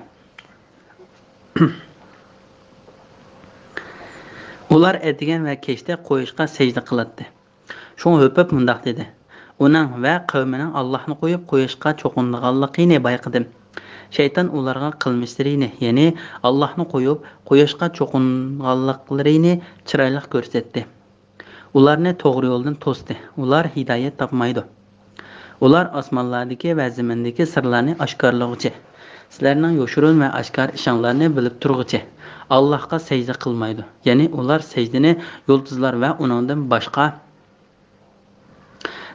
ئۇلار ئەتىگەن ۋە كەچتە قۇياشقا سەجدە قىلاتتى. شۇڭا ھۆپۈپ مۇنداق دېدى: ئۇنىڭ ۋە قەۋمىنىڭ ئاللاھنى قويۇپ، قۇياشقا چوقۇنىدىغانلىقىنى بايقىدىم. شەيتان ئۇلارغا قىلمىشلىرىنى، يەنى ئاللاھنى قويۇپ، قۇياشقا چوقۇنغانلىقلىرىنى چىرايلىق كۆرسەتتى. ئۇلارنى توغرا يولدىن توستى. ئۇلار ھىدايەت تاپمايدۇ. ئۇلار ئاسمانلاردىكى ۋە زېمىندىكى سىرلارنى ئاشكارىلىغۇچى، سىلەرنىڭ يوشۇرۇن ۋە ئاشكارا ئىشىڭلارنى بىلىپ تۇرغۇچى ئاللاھقا سەجدە قىلمايدۇ. يەنى ئۇلار سەجدىنى يۇلتۇزلار ۋە ئۇنىڭدىن باشقا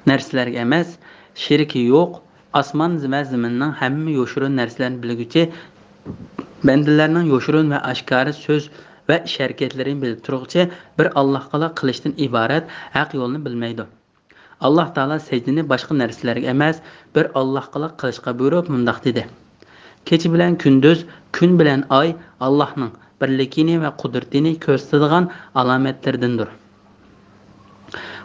نەرسىلەرگە ئەمەس، شېرىكى يوق، ئاسمان ۋە زېمىننىڭ ھەممە يوشۇرۇن نەرسىلەرنى بىلگۈچى، بەندىلەرنىڭ يوشۇرۇن ۋە ئاشكارا سۆز ۋە ئىش ھەرىكەتلىرىنى بىلىپ تۇرغۇچى بىر ئاللاھقىلا قىلىشتىن ئىبارەت ھەق يولنى بىلمەيدۇ. ئاللاھ تائالا سەجدىنى باشقا نەرسىلەرگە ئەمەس، بىر ئاللاھقىلا قىلىشقا بۇيرۇپ مۇنداق دېدى: كېچە بىلەن كۈندۈز، كۈن بىلەن ئاي ئاللاھنىڭ بىرلىكىنى ۋە قۇدرىتىنى كۆرسىتىدىغان ئالامەتلىرىدىندۇر.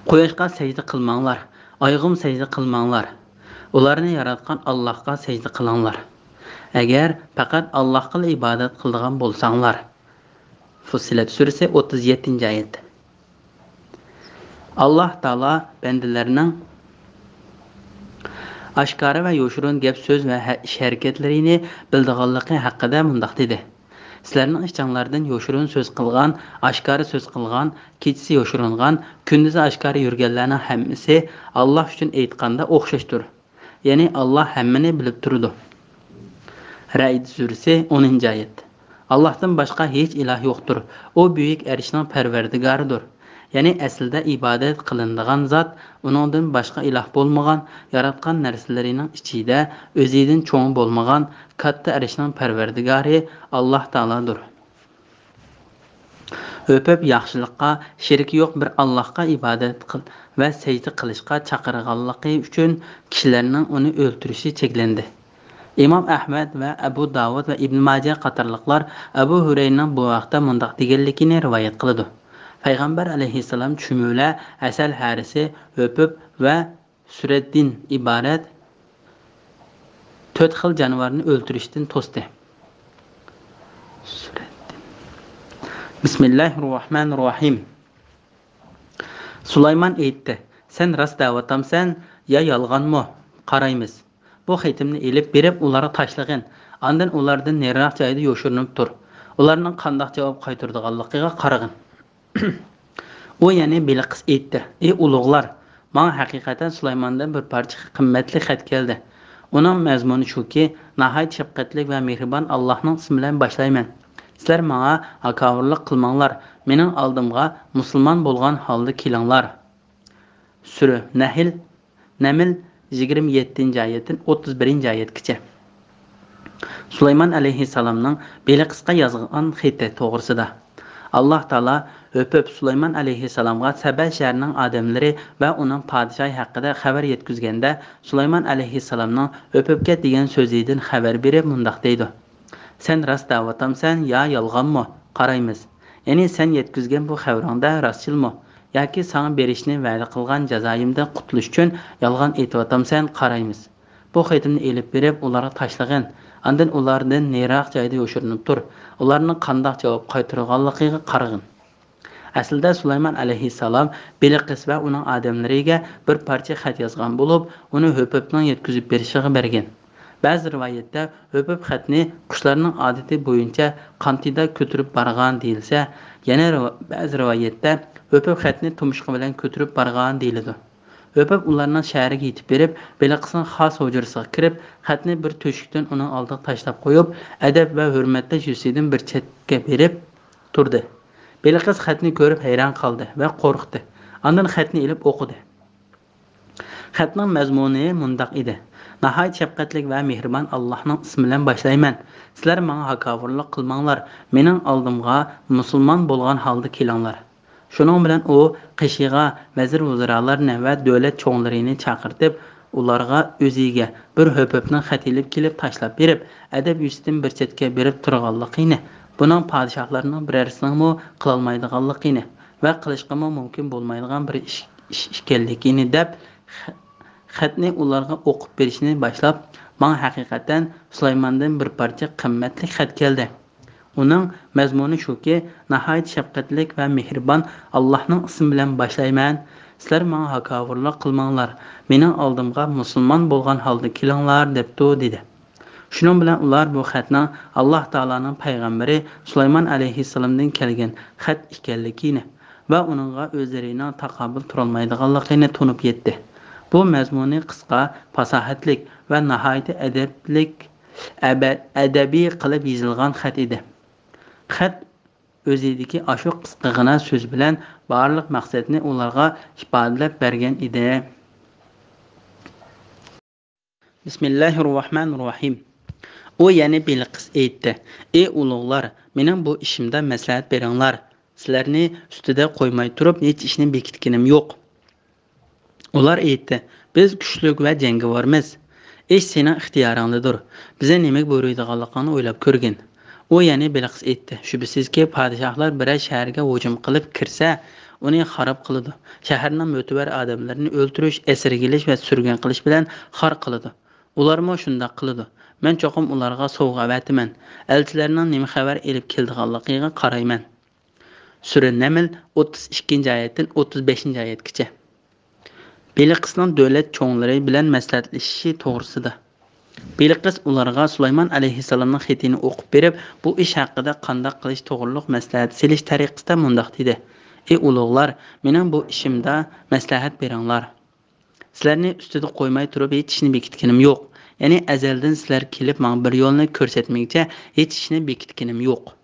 قۇياشقا سەجدە قىلماڭلار، ئايغىمۇ سەجدە قىلماڭلار. ئۇلارنى ياراتقان ئاللاھقا سەجدە قىلىڭلار. ئەگەر پەقەت ئاللاھقىلا ئىبادەت قىلىدىغان بولساڭلار. فۇسسىلەت سۈرىسى، ئوتتۇز يەتتىنچى ئايەت. ئاللاھ تائالا بەندىلەرنىڭ ئاشكارا ۋە يوشۇرۇن گەپ سۆز ۋە ھە-، ئىش ھەرىكەتلىرىنى بىلىدىغانلىقى ھەققىدە مۇنداق دېدى: سىلەرنىڭ ئىچىڭلاردىن يوشۇرۇن سۆز قىلغان، ئاشكارا سۆز قىلغان، كېچىسى يوشۇرۇنغان، كۈندۈزى ئاشكارا يۈرگەنلەرنىڭ ھەممىسى ئاللاھ ئۈچۈن ئېيتقاندا ئوخشاشتۇر. يەنى ئاللاھ ھەممىنى بىلىپ تۇرىدۇ. رەئد سۈرىسى، ئونىنچى ئايەت. ئاللاھتىن باشقا ھېچ ئىلاھ يوقتۇر. ئۇ بۈيۈك ئەرشنىڭ پەرۋەردىگارىدۇر. يەنى ئەسلىدە ئىبادەت قىلىنىدىغان زات، ئۇنىڭدىن باشقا ئىلاھ بولمىغان، ياراتقان نەرسىلىرىنىڭ ئىچىدە ئۆزىدىن چوڭى بولمىغان كاتتا ئەرشنىڭ پەرۋەردىگارى ئاللاھ تائالادۇر. ھۆپۈپ ياخشىلىققا، شېرىكى يوق بىر ئاللاھقا ئىبادەت قىل ۋە سەجدە قىلىشقا چاقىرغانلىقى ئۈچۈن كىشىلەرنىڭ ئۇنى ئۆلتۈرۈشى چەكلەندى. ئىمام ئەھمەد ۋە ئەبۇ داۋۇد ۋە ئىبن ماجە قاتارلىقلار ئەبۇ ھۈرەيرىنىڭ بۇ ھەقتە مۇنداق دېگەنلىكىنى رىۋايەت قىلىدۇ: پەيغەمبەر ئەلەيھىسسالام چۈمۈلە، ئەسەل ھەرىسى، ھۆپۈپ ۋە سۈرەتتىن ئىبارەت تۆت خىل جانىۋارنى ئۆلتۈرۈشتىن توستى. سۈرەتتىن. بىسمىللاھىررەھمانىررەھىم. سۇلايمان ئېيتتى: سەن راست دەۋاتامسەن يا يالغانمۇ؟ قارايمىز. بۇ خېتىمنى ئېلىپ بېرىپ ئۇلارغا تاشلىغىن. ئاندىن ئۇلاردىن نېرىراق جايدا يوشۇرۇنۇپ تۇر. ئۇلارنىڭ قانداق جاۋاب قايتۇرىدىغانلىقىغا قارىغىن. ئۇ يەنى بېلىقىس ئېيتتى: ئى ئۇلۇغلار، ماڭا ھەقىقەتەن سۇلايماندىن بىر پارچە قىممەتلىك خەت كەلدى. ئۇنىڭ مەزمۇنى شۇكى، ناھايىتى شەپقەتلىك ۋە مېھرىبان ئاللاھنىڭ ئىسمى بىلەن باشلايمەن. سىلەر ماڭا ھاكاۋۇرلۇق قىلماڭلار، مېنىڭ ئالدىمغا مۇسۇلمان بولغان ھالدا كېلىڭلار. سۈرە نەھل، نەمل، يىگىرمە يەتتىنچى ئايەتتىن ئوتتۇز بىرىنچى ئايەتكىچە. سۇلايمان ئەلەيھىسسالامنىڭ بېلىقىسقا يازغان خېتى توغرىسىدا. ئاللاھ تائالا ھۆپۈپ سۇلايمان ئەلەيھىسسالامغا سەبە شەھىرىنىڭ ئادەملىرى ۋە ئۇنىڭ پادىشاھى ھەققىدە خەۋەر يەتكۈزگەندە، سۇلايمان ئەلەيھىسسالامنىڭ ھۆپۈپكە دېگەن سۆزىدىن خەۋەر بېرىپ مۇنداق دەيدۇ: سەن راست دەۋاتامسەن يا يالغانمۇ؟ قارايمىز. يەنى سەن يەتكۈزگەن بۇ خەۋىرىڭدە راستچىلمۇ؟ ياكى ساڭا بېرىشنى ۋەدە قىلغان جازايىمدىن قۇتۇلۇش ئۈچۈن يالغان ئېيتىۋاتامسەن؟ قارايمىز. بۇ خېتىمنى ئېلىپ بېرىپ ئۇلارغا تاشلىغىن. ئاندىن ئۇلاردىن نېرىراق جايدا يوشۇرۇنۇپ تۇر. ئۇلارنىڭ قانداق جاۋاب قايتۇرغانلىقىغا قارىغىن. ئەسلىدە سۇلايمان ئەلەيھىسسالام بېلىقىس ۋە ئۇنىڭ ئادەملىرىگە بىر پارچە خەت يازغان بولۇپ، ئۇنى ھۆپۈپنىڭ يەتكۈزۈپ بېرىشىغا بەرگەن. بەزى رىۋايەتتە ھۆپۈپ خەتنى قۇشلارنىڭ ئادىتى بويىچە قانتىدا كۆتۈرۈپ بارغان دېيىلسە، يەنە رىۋا-، بەزى رىۋايەتتە ھۆپۈپ خەتنى تۇمشۇقى بىلەن كۆتۈرۈپ بارغان دېيىلىدۇ. ھۆپۈپ ئۇلارنىڭ شەھىرىگە يېتىپ بېرىپ، بېلىقىسنىڭ خاس ھۇجرىسىغا كىرىپ، خەتنى بىر تۆشۈكتىن ئۇنىڭ ئالدىغا تاشلاپ قويۇپ، ئەدەپ ۋە ھۆرمەتلەش يۈزىسىدىن بىر چەتكە بېرىپ تۇردى. بېلىقىس خەتنى كۆرۈپ ھەيران قالدى ۋە قورقتى. ئاندىن خەتنى ئېلىپ ئوقۇدى. خەتنىڭ مەزمۇنى مۇنداق ئىدى: ناھايىتى شەپقەتلىك ۋە مېھرىبان ئاللاھنىڭ ئىسمى بىلەن باشلايمەن. سىلەر ماڭا ھاكاۋۇرلۇق قىلماڭلار، مېنىڭ ئالدىمغا مۇسۇلمان بولغان ھالدا كېلىڭلار. شۇنىڭ بىلەن ئۇ قېشىغا ۋەزىر-ۋۇزرالارنى ۋە دۆلەت چوڭلىرىنى چاقىرتىپ، ئۇلارغا ئۆزىگە بىر ھۆپۈپنىڭ خەت ئېلىپ كېلىپ تاشلاپ بېرىپ، ئەدەپ يۈزىسىدىن بىر چەتكە بېرىپ تۇرغانلىقىنى، بۇنىڭ پادىشاھلارنىڭ بىرەرسىنىڭمۇ قىلالمايدىغانلىقىنى ۋە قىلىشقىمۇ مۇمكىن بولمايدىغان بىر ئىش، ئىش ئىكەنلىكىنى دەپ، خە-، خەتنى ئۇلارغا ئوقۇپ بېرىشنى باشلاپ، ماڭا ھەقىقەتەن سۇلايماندىن بىر پارچە قىممەتلىك خەت كەلدى. ئۇنىڭ مەزمۇنى شۇكى، ناھايىتى شەپقەتلىك ۋە مېھرىبان ئاللاھنىڭ ئىسمى بىلەن باشلايمەن. سىلەر ماڭا ھاكاۋۇرلۇق قىلماڭلار، مېنىڭ ئالدىمغا مۇسۇلمان بولغان ھالدا كېلىڭلار، دەپتۇ، دېدى. شۇنىڭ بىلەن ئۇلار بۇ خەتنىڭ ئاللاھ تائالانىڭ پەيغەمبىرى سۇلايمان ئەلەيھىسسالامدىن كەلگەن خەت ئىكەنلىكىنى ۋە ئۇنىڭغا ئۆزلىرىنىڭ تاقابىل تۇرالمايدىغانلىقىنى تونۇپ يەتتى. بۇ مەزمۇنى قىسقا، پاساھەتلىك ۋە ناھايىتى ئەدەپلىك، ئەبە-، ئەدەبىي قىلىپ يېزىلغان خەت ئىدى. خەت ئۆزىدىكى ئاشۇ قىسقىغىنا سۆز بىلەن بارلىق مەقسەتنى ئۇلارغا ئىپادىلەپ بەرگەن ئىدى. بىسمىللاھىررەھمانىررەھىم. ئۇ يەنە بېلىقىس ئېيتتى: ئى ئۇلۇغلار، مېنىڭ بۇ ئىشىمدا مەسلىھەت بېرىڭلار. سىلەرنى ئۈستىدە قويماي تۇرۇپ ھېچ ئىشنى بېكىتكىنىم يوق. ئۇلار ئېيتتى: بىز كۈچلۈك ۋە جەڭگىۋارمىز. ئىش سېنىڭ ئىختىيارىڭدىدۇر. بىزنى نېمىگە بۇيرۇيدىغانلىقىڭنى ئويلاپ كۆرگىن. ئۇ يەنە بېلىقىس ئېيتتى: شۈبھىسىزكى، پادىشاھلار بىرەر شەھەرگە ھۇجۇم قىلىپ كىرسە، ئۇنى خاراب قىلىدۇ. شەھەرنىڭ مۆتىۋەر ئادەملىرىنى ئۆلتۈرۈش، ئەسىرگە ئېلىش ۋە سۈرگۈن قىلىش بىلەن خار قىلىدۇ. ئۇلارمۇ شۇنداق قىلىدۇ. مەن چوقۇم ئۇلارغا سوۋغا ئەۋەتىمەن. ئەلچىلەرنىڭ نېمە خەۋەر ئېلىپ كېلىدىغانلىقىغا قارايمەن. سۈرە نەمل، ئوتتۇز ئىككىنچى ئايەتتىن ئوتتۇز بەشىنچى ئايەتكىچە. بېلىقىسنىڭ دۆلەت چوڭلىرى بىلەن مەسلىھەتلىشىشى توغرىسىدا. بېلىقىس ئۇلارغا سۇلايمان ئەلەيھىسسالامنىڭ خېتىنى ئوقۇپ بېرىپ، بۇ ئىش ھەققىدە قانداق قىلىش توغرۇلۇق مەسلىھەت سېلىش تەرىقىسىدە مۇنداق دېدى: ئى ئۇلۇغلار، مېنىڭ بۇ ئىشىمدا مەسلىھەت بېرىڭلار. سىلەرنى ئۈستىدە قويماي تۇرۇپ ھېچ ئىشنى بېكىتكىنىم يوق. يەنى ئەزەلدىن سىلەر كېلىپ ماڭا بىر يولنى كۆرسەتمىگىچە ھېچ ئىشنى بېكىتكىنىم يوق.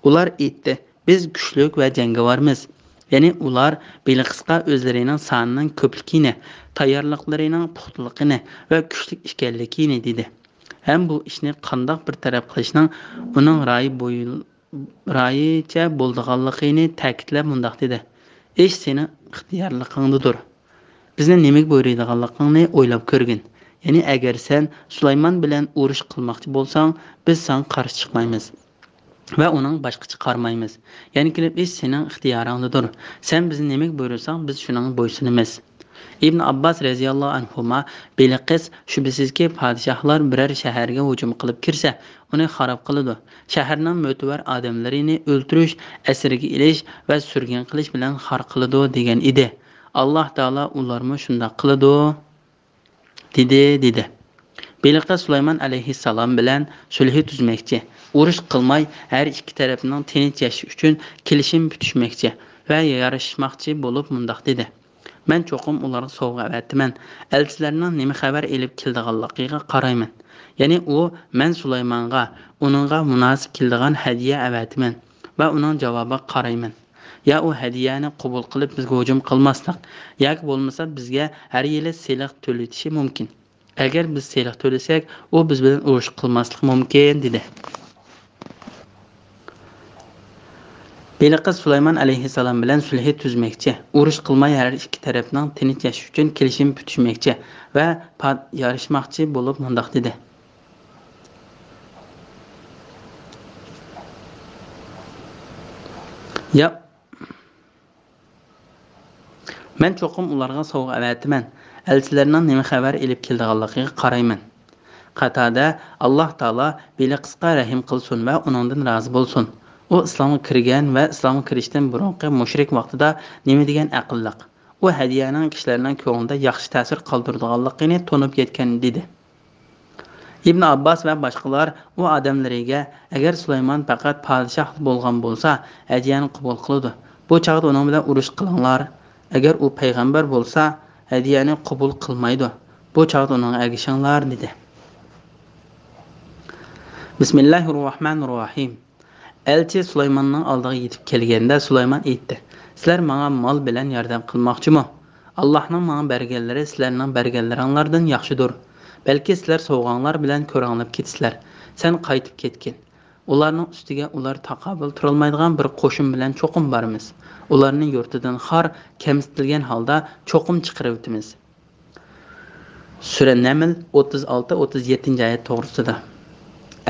ئۇلار ئېيتتى: بىز كۈچلۈك ۋە جەڭگىۋارمىز. يەنى ئۇلار بېلىقىسقا ئۆزلىرىنىڭ سانىنىڭ كۆپلۈكىنى، تەييارلىقلىرىنىڭ پۇختىلىقىنى ۋە كۈچلۈك ئىكەنلىكىنى دېدى. ھەم بۇ ئىشنى قانداق بىر تەرەپ قىلىشنىڭ ئۇنىڭ رايى بويل-، رايىچە بولىدىغانلىقىنى تەكىتلەپ مۇنداق دېدى: ئىش سېنىڭ ئىختىيارلىقىڭدىدۇر. بىزنى نېمىگە بۇيرۇيدىغانلىقىڭنى ئويلاپ كۆرگىن. يەنى ئەگەر سەن سۇلايمان بىلەن ئۇرۇش قىلماقچى بولساڭ، بىز ساڭا قارشى چىقمايمىز ۋە ئۇنىڭ باشقىچە قارىمايمىز. يەنە كېلىپ ئىش سېنىڭ ئىختىيارىڭدىدۇر. سەن بىزنى نېمىگە بۇيرۇساڭ، بىز شۇنىڭغا بويسۇنىمىز. ئىبن ئابباس رەزىياللاھۇ ئەنھۇما: بېلىقىس، شۈبھىسىزكى، پادىشاھلار بىرەر شەھەرگە ھۇجۇم قىلىپ كىرسە، ئۇنى خاراب قىلىدۇ. شەھەرنىڭ مۆتىۋەر ئادەملىرىنى ئۆلتۈرۈش، ئەسىرگە ئېلىش ۋە سۈرگۈن قىلىش بىلەن خار قىلىدۇ، دېگەن ئىدى. ئاللاھ تائالا ئۇلارمۇ شۇنداق قىلىدۇ، دېدى، دېدى. بېلىقىس سۇلايمان ئەلەيھىسسالام بىلەن سۈلھى تۈزمەكچى، ئۇرۇش قىلماي، ھەر ئىككى تەرەپنىڭ تىنچ ياشىشى ئۈچۈن كېلىشىم پۈتۈشمەكچى ۋە يارىشماقچى بولۇپ مۇنداق دېدى: مەن چوقۇم ئۇلارغا سوۋغا ئەۋەتىمەن. ئەلچىلەرنىڭ نېمە خەۋەر ئېلىپ كېلىدىغانلىقىغا قارايمەن. يەنى ئۇ، مەن سۇلايمانغا ئۇنىڭغا مۇناسىپ كېلىدىغان ھەدىيە ئەۋەتىمەن ۋە ئۇنىڭ جاۋابىغا قارايمەن. يا ئۇ ھەدىيەنى قوبۇل قىلىپ بىزگە ھۇجۇم قىلماسلىق، ياكى بولمىسا بىزگە ھەر يىلى سېلىق تۆلىتىشى مۇمكىن. ئەگەر بىز سېلىق تۆلىسەك، ئۇ بىز بىلەن ئۇرۇش قىلماسلىقى مۇمكىن، دېدى. بېلىقىز سۇلايمان ئەلەيھىسسالام بىلەن سۈلھى تۈزمەكچى، ئۇرۇش قىلماي ھەر ئىككى تەرەپنىڭ تىنچ ياشىشى ئۈچۈن كېلىشىم پۈتۈشمەكچى ۋە پات-، يارىشماقچى بولۇپ مۇنداق دېدى. يا، مەن چوقۇم ئۇلارغا سوۋغا ئەۋەتىمەن. ئەلچىلەرنىڭ نېمە خەۋەر ئېلىپ كېلىدىغانلىقىغا قارايمەن. قاتادە، ئاللاھ تائالا بېلىقىسقا رەھىم قىلسۇن ۋە ئۇنىڭدىن رازى بولسۇن. ئۇ ئىسلامغا كىرگەن ۋە ئىسلامغا كىرىشتىن بۇرۇنقى مۇشرىك ۋاقتىدا نېمە دېگەن ئەقىللىق. ئۇ ھەدىيەنىڭ كىشىلەرنىڭ كۆڭلىدە ياخشى تەسىر قالدۇرىدىغانلىقىنى تونۇپ يەتكەن، دېدى. ئىبن ئابباس ۋە باشقىلار ئۇ ئادەملىرىگە، ئەگەر سۇلايمان پەقەت پادىشاھ بولغان بولسا، ھەدىيەنى قوبۇل قىلىدۇ. بۇ چاغدا ئۇنىڭ بىلەن ئۇرۇش قىلىڭلار. ئەگەر ئۇ پەيغەمبەر بولسا، ھەدىيەنى قوبۇل قىلمايدۇ. بۇ چاغدا ئۇنىڭغا ئەگىشىڭلار، دېدى. بىسمىللاھىررەھمانىررەھىم. ئەلچى سۇلايماننىڭ ئالدىغا يېتىپ كەلگەندە، سۇلايمان ئېيتتى: سىلەر ماڭا مال بىلەن ياردەم قىلماقچىمۇ؟ ئاللاھنىڭ ماڭا بەرگەنلىرى سىلەرنىڭ بەرگەنلىرىڭلاردىن ياخشىدۇر. بەلكى سىلەر سوۋغاڭلار بىلەن كۆرەڭلەپ كېتىسىلەر. سەن قايتىپ كەتكىن. ئۇلارنىڭ ئۈستىگە ئۇلار تاقابىل تۇرالمايدىغان بىر قوشۇن بىلەن چوقۇم بارىمىز. ئۇلارنى يۇرتىدىن خار، كەمسىتىلگەن ھالدا چوقۇم چىقىرىۋېتىمىز. سۈرە نەمل، ئوتتۇز ئالتە، ئوتتۇز يەتتىنچى ئايەت توغرىسىدا.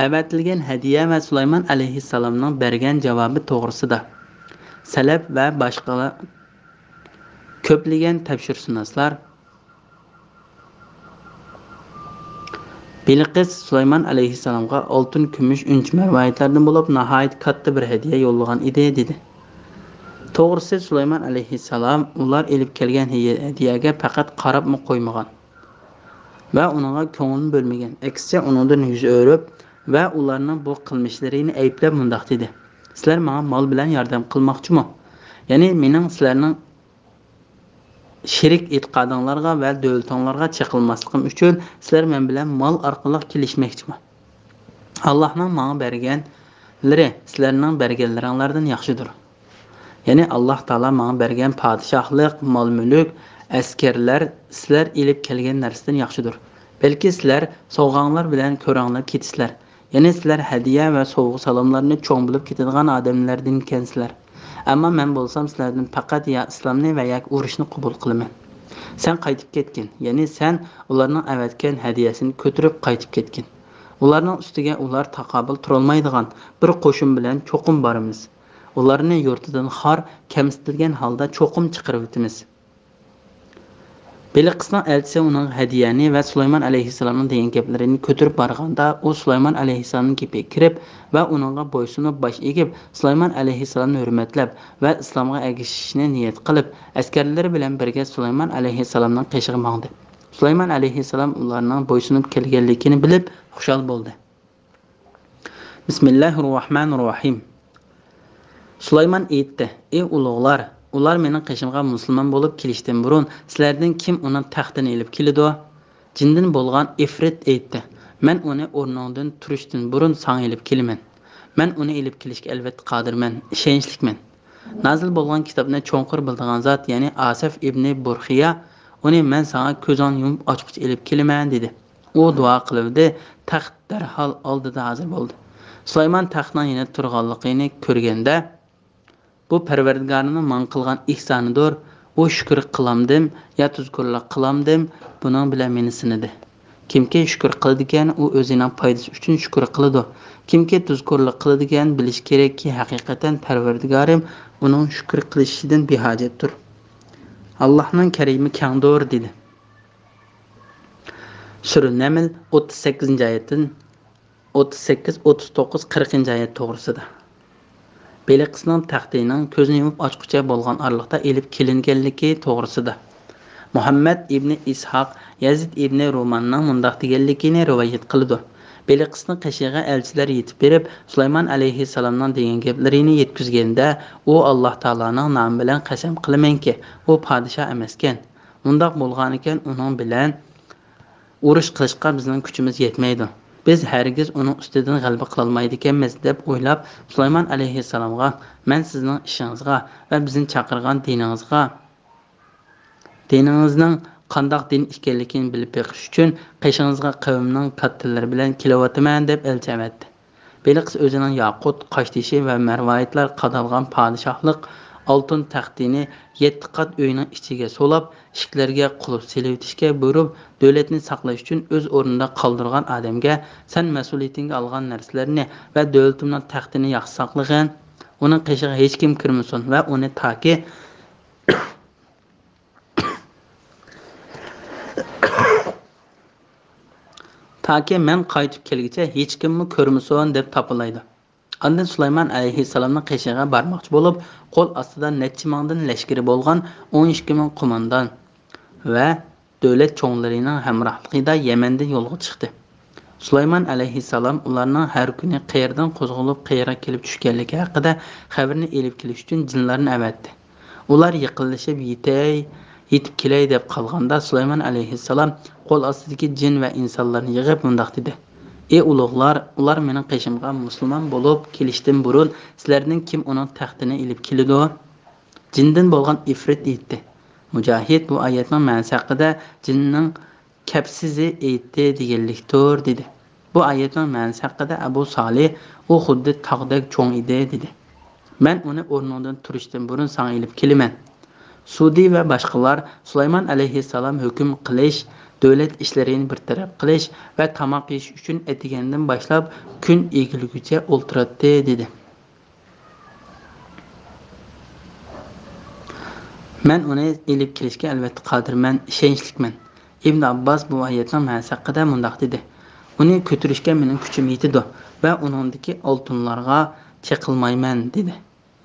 ئەۋەتىلگەن ھەدىيە ۋە سۇلايمان ئەلەيھىسسالامنىڭ بەرگەن جاۋابى توغرىسىدا. سەلەپ ۋە باشقىلار، كۆپلىگەن تەپسىرشۇناسلار بېلىقىس سۇلايمان ئەلەيھىسسالامغا ئالتۇن، كۈمۈش، ئۈنچە-مەرۋايىتلەردىن بولۇپ ناھايىتى كاتتا بىر ھەدىيە يوللىغان ئىدى، دېدى. توغرىسى، سۇلايمان ئەلەيھىسسالام ئۇلار ئېلىپ كەلگەن ھەدىيەگە پەقەت قاراپمۇ قويمىغان ۋە ئۇنىڭغا كۆڭلىنى بۆلمىگەن. ئەكسىچە، ئۇنىڭدىن يۈز ئۆرۈپ ۋە ئۇلارنىڭ بۇ قىلمىشلىرىنى ئەيىبلەپ مۇنداق دېدى: سىلەر ماڭا مال بىلەن ياردەم قىلماقچىمۇ؟ يەنى مېنىڭ سىلەرنىڭ شېرىك ئېتىقادىڭلارغا ۋە دۆلىتىڭلارغا چېقىلماسلىقىم ئۈچۈن سىلەر مەن بىلەن مال ئارقىلىق كېلىشمەكچىمۇ؟ ئاللاھنىڭ ماڭا بەرگەنلىرى سىلەرنىڭ بەرگەنلىرىڭلاردىن ياخشىدۇر. يەنى ئاللاھ تائالا ماڭا بەرگەن پادىشاھلىق، مال-مۈلۈك، ئەسكەرلەر سىلەر ئېلىپ كەلگەن نەرسىدىن ياخشىدۇر. بەلكى سىلەر سوۋغاڭلار بىلەن كۆرەڭلەپ كېتىسىلەر. يەنى سىلەر ھەدىيە ۋە سوۋغا-سالاملارنى چوڭ بىلىپ كېتىدىغان ئادەملەردىنكەنسىلەر. ئەمما مەن بولسام سىلەردىن پەقەت يا ئىسلامنى ۋە ياكى ئۇرۇشنى قوبۇل قىلىمەن. سەن قايتىپ كەتكىن، يەنى سەن ئۇلارنىڭ ئەۋەتكەن ھەدىيەسىنى كۆتۈرۈپ قايتىپ كەتكىن. ئۇلارنىڭ ئۈستىگە ئۇلار تاقابىل تۇرالمايدىغان بىر قوشۇن بىلەن چوقۇم بارىمىز. ئۇلارنى يۇرتىدىن خار، كەمسىتىلگەن ھالدا چوقۇم چىقىرىۋېتىمىز. بېلىقىسنىڭ ئەلچىسى ئۇنىڭغا ھەدىيەنى ۋە سۇلايمان ئەلەيھىسسالامنىڭ دېگەن گەپلىرىنى كۆتۈرۈپ بارغاندا، ئۇ سۇلايمان ئەلەيھىسسالامنىڭ گېپىگە كىرىپ ۋە ئۇنىڭغا بويسۇنۇپ باش ئېگىپ، سۇلايمان ئەلەيھىسسالامنى ھۆرمەتلەپ ۋە ئىسلامغا ئەگىشىشنى نىيەت قىلىپ، ئەسكەرلىرى بىلەن بىرگە سۇلايمان ئەلەيھىسسالامنىڭ قېشىغا ماڭدى. سۇلايمان ئەلەيھىسسالام ئۇلارنىڭ بويسۇنۇپ كەلگەنلىكىنى بىلىپ خۇشال بولدى. بىسمىللاھىررەھمانىررەھىم. سۇلايمان ئېيتتى: ئى ئۇلۇغلار، ئۇلار مېنىڭ قېشىمغا مۇسۇلمان بولۇپ كېلىشتىن بۇرۇن سىلەردىن كىم ئۇنىڭ تەختىنى ئېلىپ كېلىدۇ؟ جىندىن بولغان ئىفرىت ئېيتتى: مەن ئۇنى ئورنۇڭدىن تۇرۇشتىن بۇرۇن ساڭا ئېلىپ كېلىمەن. مەن ئۇنى ئېلىپ كېلىشكە ئەلۋەتتە قادىرمەن، ئىشەنچلىكمەن. نازىل بولغان كىتابنى چوڭقۇر بىلىدىغان زات، يەنى ئاسىف ئىبنى بۇرخىيا ئۇنى مەن ساڭا كۆزۈڭنى يۇمۇپ ئاچقۇچە ئېلىپ كېلىمەن، دېدى. ئۇ دۇئا قىلىۋىدى، تەخت دەرھال ئالدىدا ھازىر بولدى. سۇلايمان تەختنىڭ يېنىدا تۇرغانلىقىنى كۆرگەندە، بۇ پەرۋەردىگارنىڭ ماڭا قىلغان ئېھسانىدۇر، ئۇ شۈكۈر قىلامدىم يا تۇزكورلۇق قىلامدىم، بۇنىڭ بىلەن مېنى سىنىدى. كىمكى شۈكۈر قىلىدىكەن، ئۇ ئۆزىنىڭ پايدىسى ئۈچۈن شۈكۈر قىلىدۇ. كىمكى تۇزكورلۇق قىلىدىكەن، بىلىشى كېرەككى، ھەقىقەتەن پەرۋەردىگارىم ئۇنىڭ شۈكۈر قىلىشىدىن بىھاجەتتۇر. ئاللاھنىڭ كەرىمى كەڭدۇر، دېدى. سۈرە نەمل، ئوتتۇز سەككىزىنچى ئايەتتىن، ئوتتۇز سەككىز، ئوتتۇز توققۇز، قىرىقىنچى ئايەت توغرىسىدا. بېلىقىسنىڭ تەختىنىڭ كۆزنى يۇمۇپ ئاچقۇچە بولغان ئارىلىقتا ئېلىپ كېلىنگەنلىكى توغرىسىدا. مۇھەممەد ئىبنى ئىسھاق، يەزىد ئىبنى روماننىڭ مۇنداق دېگەنلىكىنى رىۋايەت قىلىدۇ: بېلىقىسنىڭ قېشىغا ئەلچىلەر يېتىپ بېرىپ، سۇلايمان ئەلەيھىسسالامنىڭ دېگەن گەپلىرىنى يەتكۈزگەندە، ئۇ ئاللاھ تائالانىڭ نامى بىلەن قەسەم قىلىمەنكى، ئۇ پادىشاھ ئەمەسكەن. ئۇنداق بولغانىكەن، ئۇنىڭ بىلەن ئۇرۇش قىلىشقا بىزنىڭ كۈچىمىز يەتمەيدۇ. بىز ھەرگىز ئۇنىڭ ئۈستىدىن غەلىبە قىلالمايدىكەنمىز، دەپ ئويلاپ، سۇلايمان ئەلەيھىسسالامغا، مەن سىزنىڭ ئىشىڭىزغا ۋە بىزنى چاقىرغان دىنىڭىزغا، دىنىڭىزنىڭ قانداق دىن ئىكەنلىكىنى بىلىپ بېقىش ئۈچۈن قېشىڭىزغا قەۋمنىڭ كاتتىلىرى بىلەن كېلىۋاتىمەن، دەپ ئەلچى ئەۋەتتى. بېلىقىس ئۆزىنىڭ ياقۇت، قاشتېشى ۋە مەرۋايىتلار قادالغان پادىشاھلىق ئالتۇن تەختىنى يەتتە قات ئۆينىڭ ئىچىگە سولاپ، ئىشىكلەرگە قۇلۇپ سېلىۋېتىشكە بۇيرۇپ، دۆلەتنى ساقلاش ئۈچۈن ئۆز ئورنىدا قالدۇرغان ئادەمگە، سەن مەسئۇلىيىتىڭگە ئالغان نەرسىلەرنى ۋە دۆلىتىمنىڭ تەختىنى ياخشى ساقلىغىن، ئۇنىڭ قېشىغا ھېچكىم كىرمىسۇن ۋە ئۇنى تاكى تاكى مەن قايتىپ كەلگۈچە ھېچكىممۇ كۆرمىسۇن، دەپ تاپىلايدۇ. ئاندىن سۇلايمان ئەلەيھىسسالامنىڭ قېشىغا بارماقچى بولۇپ، قول ئاستىدا نەچچە مىڭدىن لەشكىرى بولغان ئون ئىككى مىڭ قوماندان ۋە دۆلەت چوڭلىرىنىڭ ھەمراھلىقىدا يەمەندىن يولغا چىقتى. سۇلايمان ئەلەيھىسسالام ئۇلارنىڭ ھەر كۈنى قەيەردىن قوزغىلىپ، قەيەرگە كېلىپ چۈشكەنلىكى ھەققىدە خەۋىرىنى ئېلىپ كېلىش ئۈچۈن جىنلارنى ئەۋەتتى. ئۇلار يېقىنلىشىپ يېتەي، يېتىپ كېلەي دەپ قالغاندا، سۇلايمان ئەلەيھىسسالام قول ئاستىدىكى جىن ۋە ئىنسانلارنى يىغىپ مۇنداق دېدى: ئى ئۇلۇغلار، ئۇلار مېنىڭ قېشىمغا مۇسۇلمان بولۇپ كېلىشتىن بۇرۇن سىلەردىن كىم ئۇنىڭ تەختىنى ئېلىپ كېلىدۇ؟ جىندىن بولغان ئىفرىت ئېيتتى. مۇجاھىد بۇ ئايەتنىڭ مەنىسى ھەققىدە جىننىڭ كەپسىزى ئېيتتى دېگەنلىكتۇر، دېدى. بۇ ئايەتنىڭ مەنىسى ھەققىدە ئەبۇ سالىھ، ئۇ خۇددى تاغدەك چوڭ ئىدى، دېدى. مەن ئۇنى ئورنۇڭدىن تۇرۇشتىن بۇرۇن ساڭا ئېلىپ كېلىمەن. سۇدى ۋە باشقىلار سۇلايمان ئەلەيھىسسالام ھۆكۈم قىلىش، دۆلەت ئىشلىرىنى بىر تەرەپ قىلىش ۋە تاماق يېيىش ئۈچۈن ئەتىگەندىن باشلاپ كۈن ئېگىلگۈچە ئولتۇراتتى، دېدى. مەن ئۇنى ئېلىپ كېلىشكە ئەلۋەتتە قادىرمەن، ئىشەنچلىكمەن. ئىبن ئابباس بۇ ئايەتنىڭ مەنىسى ھەققىدە مۇنداق دېدى: ئۇنى كۆتۈرۈشكە مېنىڭ كۈچۈم يېتىدۇ ۋە ئۇنىڭدىكى ئالتۇنلارغا چېقىلمايمەن، دېدى.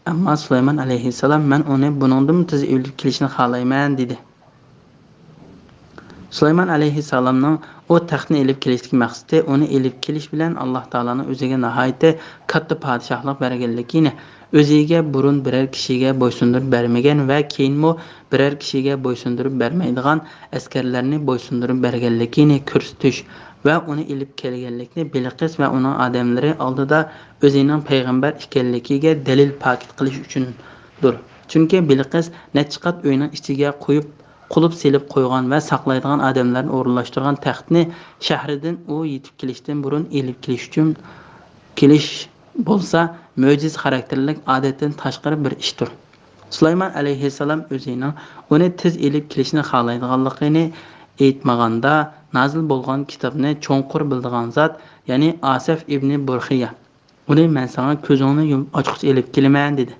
ئەمما سۇلايمان ئەلەيھىسسالام، مەن ئۇنى بۇنىڭدىنمۇ تېز ئېلىپ كېلىشنى خالايمەن، دېدى. سۇلايمان ئەلەيھىسسالامنىڭ ئۇ تەختنى ئېلىپ كېلىشتىكى مەقسىتى، ئۇنى ئېلىپ كېلىش بىلەن ئاللاھ تائالانىڭ ئۆزىگە ناھايىتى كاتتا پادىشاھلىق بەرگەنلىكىنى، ئۆزىگە بۇرۇن بىرەر كىشىگە بويسۇندۇرۇپ بەرمىگەن ۋە كېيىنمۇ بىرەر كىشىگە بويسۇندۇرۇپ بەرمەيدىغان ئەسكەرلەرنى بويسۇندۇرۇپ بەرگەنلىكىنى كۆرسىتىش ۋە ئۇنى ئېلىپ كەلگەنلىكنى بىلقىس ۋە ئۇنىڭ ئادەملىرى ئالدىدا ئۆزىنىڭ پەيغەمبەر ئىكەنلىكىگە دەلىل پاكىت قىلىش ئۈچۈندۇر. چۈنكى بىلقىس نەچچە قات ئۆينىڭ ئىچىگە قويۇپ، قۇلۇپ سېلىپ قويغان ۋە ساقلايدىغان ئادەملەرنى ئورۇنلاشتۇرغان تەختنى شەھىرىدىن ئۇ يېتىپ كېلىشتىن بۇرۇن ئېلىپ كېلىش ئۈچۈن كېلىش بولسا، مۆجىزە خاراكتېرلىك، ئادەتتىن تاشقىرى بىر ئىشتۇر. سۇلايمان ئەلەيھىسسالام ئۆزىنىڭ ئۇنى تېز ئېلىپ كېلىشنى خالايدىغانلىقىنى ئېيتمىغاندا، نازىل بولغان كىتابنى چوڭقۇر بىلىدىغان زات، يەنى ئاسەف ئىبنى بۇرخىيا، ئۇنى مەن ساڭا كۆزۈڭنى يۇمۇپ ئاچقۇچە ئېلىپ كېلىمەن، دېدى.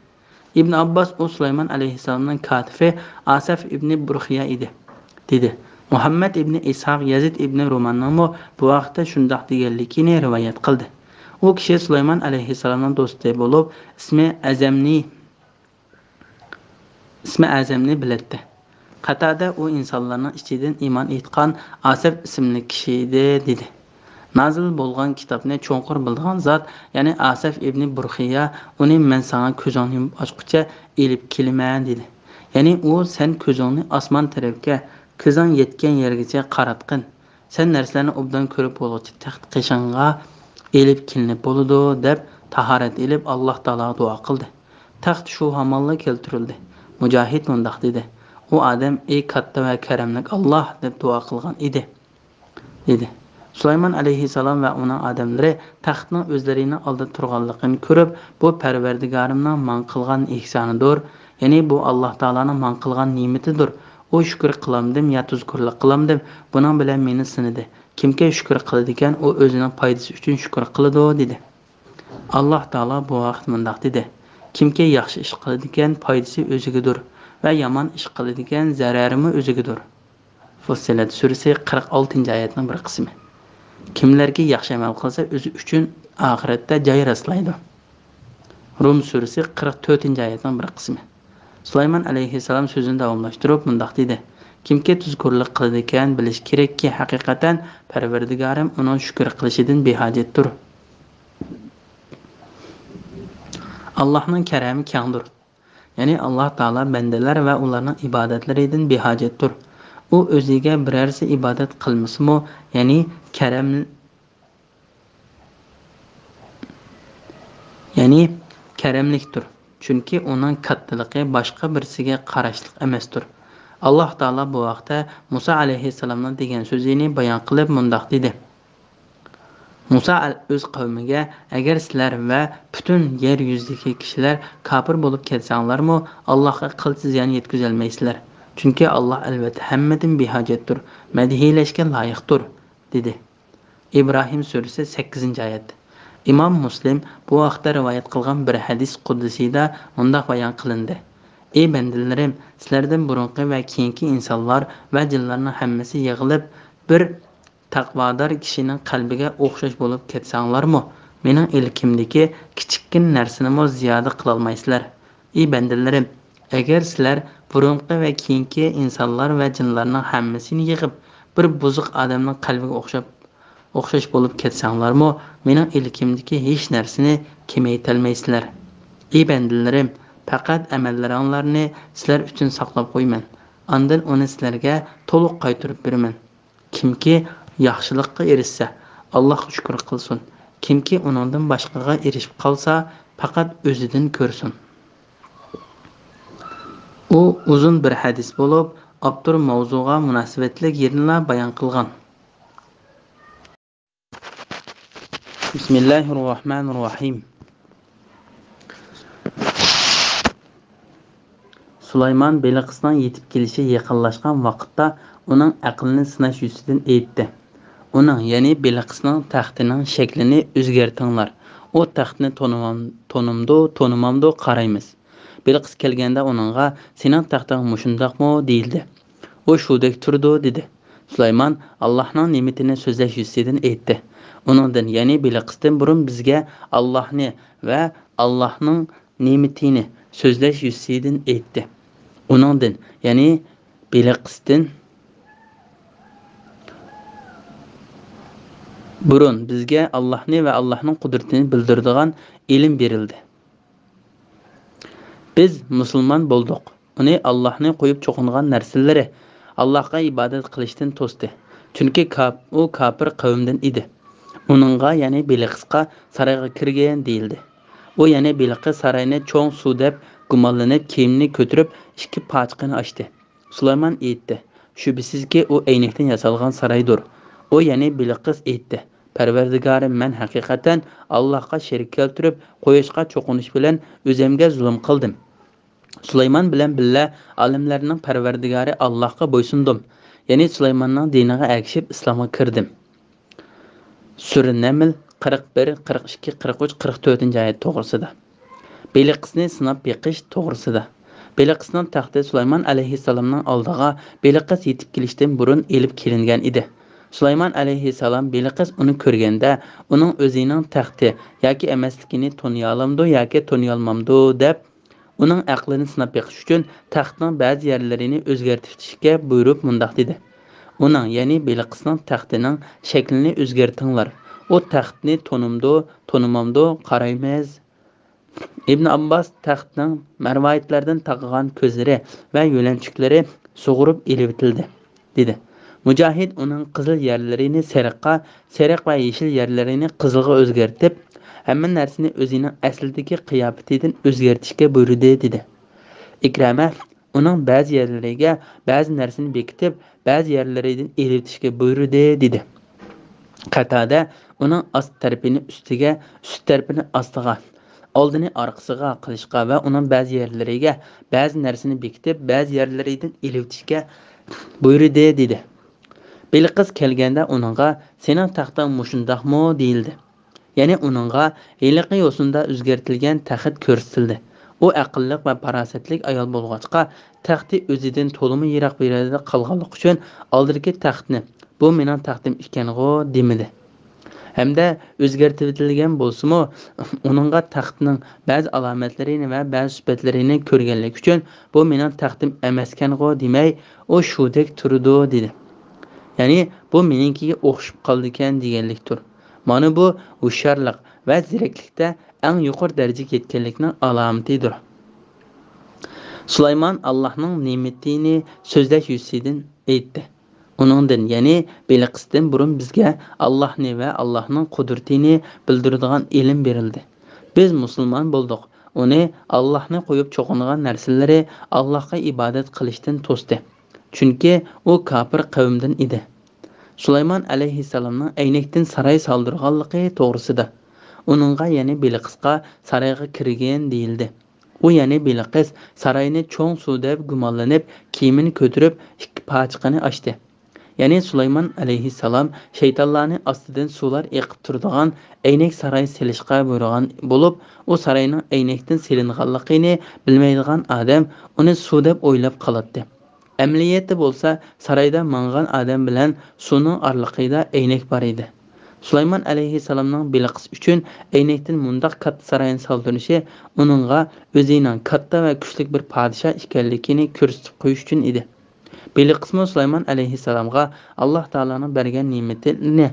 ئىبن ئابباس، ئۇ سۇلايمان ئەلەيھىسسالامنىڭ كاتىپى ئاسەف ئىبنى بۇرخىيا ئىدى، دېدى. مۇھەممەد ئىبنى ئىسھاق يەزىد ئىبنى روماننىڭمۇ بۇ ھەقتە شۇنداق دېگەنلىكىنى رىۋايەت قىلدى. ئۇ كىشى سۇلايمان ئەلەيھىسسالامنىڭ دوستى بولۇپ، ئىسمى ئەزەمنى، ئىسمى ئەزەمنى بىلەتتى. قاتادە ئۇ ئىنسانلارنىڭ ئىچىدىن ئىمان ئېيتقان ئاسەف ئىسىملىك كىشى ئىدى، دېدى. نازىل بولغان كىتابنى چوڭقۇر بىلىدىغان زات، يەنى ئاسەف ئىبنى بۇرخىيا، ئۇنى مەن ساڭا كۆزۈڭنى يۇمۇپ ئاچقۇچە ئېلىپ كېلىمەن، دېدى. يەنى ئۇ، سەن كۆزۈڭنى ئاسمان تەرەپكە، كۆزۈڭ يەتكەن يەرگىچە قاراتقىن. سەن نەرسىلەرنى ئوبدان كۆرۈپ بولغۇچە تەخت قېشىڭغا ئېلىپ كېلىنىپ بولىدۇ، دەپ تاھارەت ئېلىپ، ئاللاھ تائالاغا دۇئا قىلدى. تەخت شۇ ھامانلا كەلتۈرۈلدى. مۇجاھىد مۇنداق دېدى: ئۇ ئادەم، ئى كاتتا ۋە كەرەملىك ئاللاھ، دەپ دۇئا قىلغان ئىدى، دېدى. سۇلايمان ئەلەيھىسسالام ۋە ئۇنىڭ ئادەملىرى تەختنىڭ ئۆزلىرىنىڭ ئالدىدا تۇرغانلىقىنى كۆرۈپ، بۇ پەرۋەردىگارىمنىڭ ماڭا قىلغان ئېھسانىدۇر، يەنى بۇ ئاللاھ تائالانىڭ ماڭا قىلغان نېمىتىدۇر. ئۇ شۈكۈر قىلامدىم يا تۇزكورلۇق قىلامدىم، بۇنىڭ بىلەن مېنى سىنىدى. كىمكى شۈكۈر قىلىدىكەن، ئۇ ئۆزىنىڭ پايدىسى ئۈچۈن شۈكۈر قىلىدۇ، دېدى. ئاللاھ تائالا بۇ ھەقتە مۇنداق دېدى: كىمكى ياخشى ئىش قىلىدىكەن، پايدىسى ئۆزىگىدۇر ۋە يامان ئىش قىلىدىكەن، زەرەرىمۇ ئۆزىگىدۇر. فۇسسىلەت سۈرىسى قىرىق ئالتىنچى ئايەتنىڭ بىر قىسمى. كىملەركى ياخشى ئەمەل قىلسا، ئۆزى ئۈچۈن ئاخىرەتتە جاي راسلايدۇ. رۇم سۈرىسى قىرىق تۆتىنچى ئايەتنىڭ بىر قىسمى. سۇلايمان ئەلەيھىسسالام سۆزىنى داۋاملاشتۇرۇپ مۇنداق دېدى: كىمكى تۇزكورلۇق قىلىدىكەن، بىلىشى كېرەككى، ھەقىقەتەن پەرۋەردىگارىم ئۇنىڭ شۈكۈر قىلىشىدىن بىھاجەتتۇر. ئاللاھنىڭ كەرەمى كەڭدۇر. يەنى ئاللاھ تائالا بەندىلەر ۋە ئۇلارنىڭ ئىبادەتلىرىدىن بىھاجەتتۇر. ئۇ ئۆزىگە بىرەرسى ئىبادەت قىلمىسىمۇ، يەنى كەرەم، يەنى كەرەملىكتۇر. چۈنكى ئۇنىڭ كاتتىلىقى باشقا بىرسىگە قاراشلىق ئەمەستۇر. ئاللاھ تائالا بۇ ھەقتە مۇسا ئەلەيھىسسالامنىڭ دېگەن سۆزىنى بايان قىلىپ مۇنداق دېدى: مۇسا ئەل-، ئۆز قەۋمىگە، ئەگەر سىلەر ۋە پۈتۈن يەر يۈزىدىكى كىشىلەر كاپىر بولۇپ كەتسەڭلارمۇ، ئاللاھقا قىلچە زىيان يەتكۈزەلمەيسىلەر. چۈنكى ئاللاھ ئەلۋەتتە ھەممىدىن بىھاجەتتۇر، مەدھىيلەشكە لايىقتۇر، دېدى. ئىبراھىم سۈرىسى، سەككىزىنچى ئايەت. ئىمام مۇسلىم بۇ ھەقتە رىۋايەت قىلغان بىر ھەدىس قۇدسىيدا مۇنداق بايان قىلىندى: ئى بەندىلىرىم، سىلەردىن بۇرۇنقى ۋە كېيىنكى ئىنسانلار ۋە جىنلارنىڭ ھەممىسى يىغىلىپ، بىر تەقۋادار كىشىنىڭ قەلبىگە ئوخشاش بولۇپ كەتسەڭلارمۇ، مېنىڭ ئىلكىمدىكى كىچىككىنە نەرسىنىمۇ زىيادە قىلالمايسىلەر. ئى بەندىلىرىم، ئەگەر سىلەر بۇرۇنقى ۋە كېيىنكى ئىنسانلار ۋە جىنلارنىڭ ھەممىسىنى يىغىپ، بىر بۇزۇق ئادەمنىڭ قەلبىگە ئوخشاپ، ئوخشاش بولۇپ كەتسەڭلارمۇ، مېنىڭ ئىلكىمدىكى ھېچ نەرسىنى كېمەيتەلمەيسىلەر. ئى بەندىلىرىم، پەقەت ئەمەللىرىڭلارنى سىلەر ئۈچۈن ساقلاپ قويىمەن. ئاندىن ئۇنى سىلەرگە تولۇق قايتۇرۇپ بېرىمەن. كىمكى ياخشىلىققا ئېرىشسە، ئاللاھقا شۈكۈر قىلسۇن. كىمكى ئۇنىڭدىن باشقىغا ئېرىشىپ قالسا، پەقەت ئۆزىدىن كۆرسۇن. ئۇ ئۇزۇن بىر ھەدىس بولۇپ، ئاپتور ماۋزۇغا مۇناسىۋەتلىك يەنىلا بايان قىلغان. بىسمىللاھىررەھمانىررەھىم. سۇلايمان بېلىقىسنىڭ يېتىپ كېلىشى يېقىنلاشقان ۋاقىتتا ئۇنىڭ ئەقلىنى سىناش يۈزىسىدىن ئېيتتى. ئۇنىڭ، يەنى بېلىقىسنىڭ تەختىنىڭ شەكلىنى ئۆزگەرتىڭلار. ئۇ تەختنى تونۇمام-، تونۇمدۇ، تونۇمامدۇ قارايمىز. بېلىقىس كەلگەندە ئۇنىڭغا، سېنىڭ تەختىڭ مۇشۇنداقمۇ؟ دېيىلدى. ئۇ شۇدەك تۇرىدۇ، دېدى. سۇلايمان ئاللاھنىڭ نېمىتىنى سۆزلەش يۈزىسىدىن ئېيتتى. ئۇنىڭدىن، يەنى بېلىقىستىن بۇرۇن بىزگە ئاللاھنى ۋە ئاللاھنىڭ نېمىتىنى سۆزلەش يۈزىسىدىن ئېيتتى. ئۇنىڭدىن، يەنى بېلىقىستىن بۇرۇن بىزگە ئاللاھنى ۋە ئاللاھنىڭ قۇدرىتىنى بىلدۈرىدىغان ئىلىم بېرىلدى. بىز مۇسۇلمان بولدۇق. ئۇنى ئاللاھنى قويۇپ چوقۇنغان نەرسىلىرى ئاللاھقا ئىبادەت قىلىشتىن توستى. چۈنكى كاپ-، ئۇ كاپىر قەۋمدىن ئىدى. ئۇنىڭغا، يەنى بېلىقىسقا سارايغا كىرگىن دېيىلدى. ئۇ، يەنى بېلىقىس ساراينى چوڭ سۇ دەپ گۇمانلىنىپ، كىيىمىنى كۆتۈرۈپ، ئىككى پاچىقىنى ئاچتى. سۇلايمان ئېيتتى، شۈبھىسىزكى، ئۇ ئەينەكتىن ياسالغان سارايدۇر. ئۇ، يەنى بېلىقىس ئېيتتى، پەرۋەردىگارىم، مەن ھەقىقەتەن ئاللاھقا شېرىك كەلتۈرۈپ، قۇياشقا چوقۇنۇش بىلەن ئۆزۈمگە زۇلۇم قىلدىم. سۇلايمان بىلەن بىللە ئالەملەرنىڭ پەرۋەردىگارى ئاللاھقا بويسۇندۇم. يەنى سۇلايماننىڭ دىنىغا ئەگىشىپ ئىسلامغا كىردىم. سۈرە نەمل قىرىق بىر، قىرىق ئىككى، قىرىق ئۈچ، قىرىق تۆتىنچى ئايەت توغرىسىدا. بېلىقىسنى سىناپ بېقىش توغرىسىدا. بېلىقىسنىڭ تەختى سۇلايمان ئەلەيھىسسالامنىڭ ئالدىغا بېلىقىس يېتىپ كېلىشتىن بۇرۇن ئېلىپ كېلىنگەن ئىدى. سۇلايمان ئەلەيھىسسالام بېلىقىس ئۇنى كۆرگەندە، ئۇنىڭ ئۆزىنىڭ تەختى ياكى ئەمەسلىكىنى تونۇيالامدۇ ياكى تونۇيالمامدۇ دەپ، ئۇنىڭ ئەقلىنى سىناپ بېقىش ئۈچۈن تەختنىڭ بەزى يەرلىرىنى ئۆزگەرتىۋېتىشكە بۇيرۇپ مۇنداق دېدى، ئۇنىڭ، يەنى بېلىقىسنىڭ تەختىنىڭ شەكلىنى ئۆزگەرتىڭلار. ئۇ تەختنى تونۇمدۇ، تونۇمامدۇ قارايمىز. ئىبن ئابباس تەختنىڭ مەرۋايىتلەردىن تاقىغان كۆزلىرى ۋە يۆلەنچۈكلىرى سۇغۇرۇپ ئېلىۋېتىلدى. دېدى. مۇجاھىد ئۇنىڭ قىزىل يەرلىرىنى سېرىققا، سېرىق ۋە يېشىل يەرلىرىنى قىزىلغا ئۆزگەرتىپ، ھەممە نەرسىنى ئۆزىنىڭ ئەسلىدىكى قىياپىتىدىن ئۆزگەرتىشكە بۇيرۇدى، دېدى. ئىكرەمە ئۇنىڭ بەزى يەرلىرىگە بەزى نەرسىنى بېكىتىپ، بەزى يەرلىرىدىن ئېلىۋېتىشكە بۇيرۇدى، دېدى. قەتادە ئۇنىڭ ئاست تەرىپىنى ئۈستىگە، ئۈست تەرىپىنى ئاستىغا، ئالدىنى ئارقىسىغا قىلىشقا ۋە ئۇنىڭ بەزى يەرلىرىگە بەزى نەرسىنى بېكىتىپ، بەزى يەرلىرىدىن ئېلىۋېتىشكە بۇيرۇدى، دېدى. بېلىقىس كەلگەندە ئۇنىڭغا، سېنىڭ تەختىڭ مۇشۇنداقمۇ؟ دېيىلدى. يەنى ئۇنىڭغا ھېلىقى يوسۇندا ئۆزگەرتىلگەن تەخت كۆرسىتىلدى. ئۇ ئەقىللىق ۋە پاراسەتلىك ئايال بولغاچقا، تەختى ئۆزىدىن تولىمۇ يىراق بىر يەردە قالغانلىقى ئۈچۈن، ئالدىدىكى تەختنى، بۇ مېنىڭ تەختىم ئىكەنغۇ، دېمىدى. ھەمدە ئۆزگەرتىۋېتىلگەن بولسىمۇ، ئۇنىڭغا تەختنىڭ بەزى ئالامەتلىرىنى ۋە بەزى سۈپەتلىرىنى كۆرگەنلىكى ئۈچۈن، بۇ مېنىڭ تەختىم ئەمەسكەنغۇ دېمەي، ئۇ شۇدەك تۇرىدۇ، دېدى. يەنى، بۇ مېنىڭكىگە ئوخشىشىپ قالىدىكەن دېگەنلىكتۇر. مانا بۇ ھوشيارلىق ۋە زېرەكلىكتە ئەڭ يۇقىرى دەرىجىگە يەتكەنلىكنىڭ ئالامىتىدۇر. سۇلايمان ئاللاھنىڭ نېمىتىنى سۆزلەش يۈزىسىدىن ئېيتتى. ئۇنىڭدىن، يەنى بېلىقىستىن بۇرۇن بىزگە ئاللاھنى ۋە ئاللاھنىڭ قۇدرىتىنى بىلدۈرىدىغان ئىلىم بېرىلدى. بىز مۇسۇلمان بولدۇق. ئۇنى ئاللاھنى قويۇپ چوقۇنغان نەرسىلىرى ئاللاھقا ئىبادەت قىلىشتىن توستى. چۈنكى ئۇ كاپىر قەۋمدىن ئىدى. سۇلايمان ئەلەيھىسسالامنىڭ ئەينەكتىن ساراي سالدۇرغانلىقى توغرىسىدا. ئۇنىڭغا، يەنى بېلىقىسقا سارايغا كىرگىن دېيىلدى. ئۇ، يەنى بېلىقىس ساراينى چوڭ سۇ دەپ گۇمانلىنىپ، كىيىمىنى كۆتۈرۈپ، ئىككى پاچىقىنى ئاچتى. يەنى سۇلايمان ئەلەيھىسسالام شەيتانلارنى ئاستىدىن سۇلار ئېقىپ تۇرىدىغان ئەينەك ساراي سېلىشقا بۇيرۇغان بولۇپ، ئۇ ساراينىڭ ئەينەكتىن سېلىنغانلىقىنى بىلمەيدىغان ئادەم ئۇنى سۇ دەپ ئويلاپ قالاتتى. ئەمەلىيەتتە بولسا، سارايدا ماڭغان ئادەم بىلەن سۇنىڭ ئارىلىقىدا ئەينەك بار ئىدى. سۇلايمان ئەلەيھىسسالامنىڭ بېلىقىس ئۈچۈن ئەينەكتىن مۇنداق كاتتا ساراينى سالدۇرۇشى ئۇنىڭغا ئۆزىنىڭ كاتتا ۋە كۈچلۈك بىر پادىشاھ ئىكەنلىكىنى كۆرسىتىپ قويۇش ئۈچۈن ئىدى. بېلىقىسمۇ سۇلايمان ئەلەيھىسسالامغا ئاللاھ تائالانىڭ بەرگەن نېمىتىنى،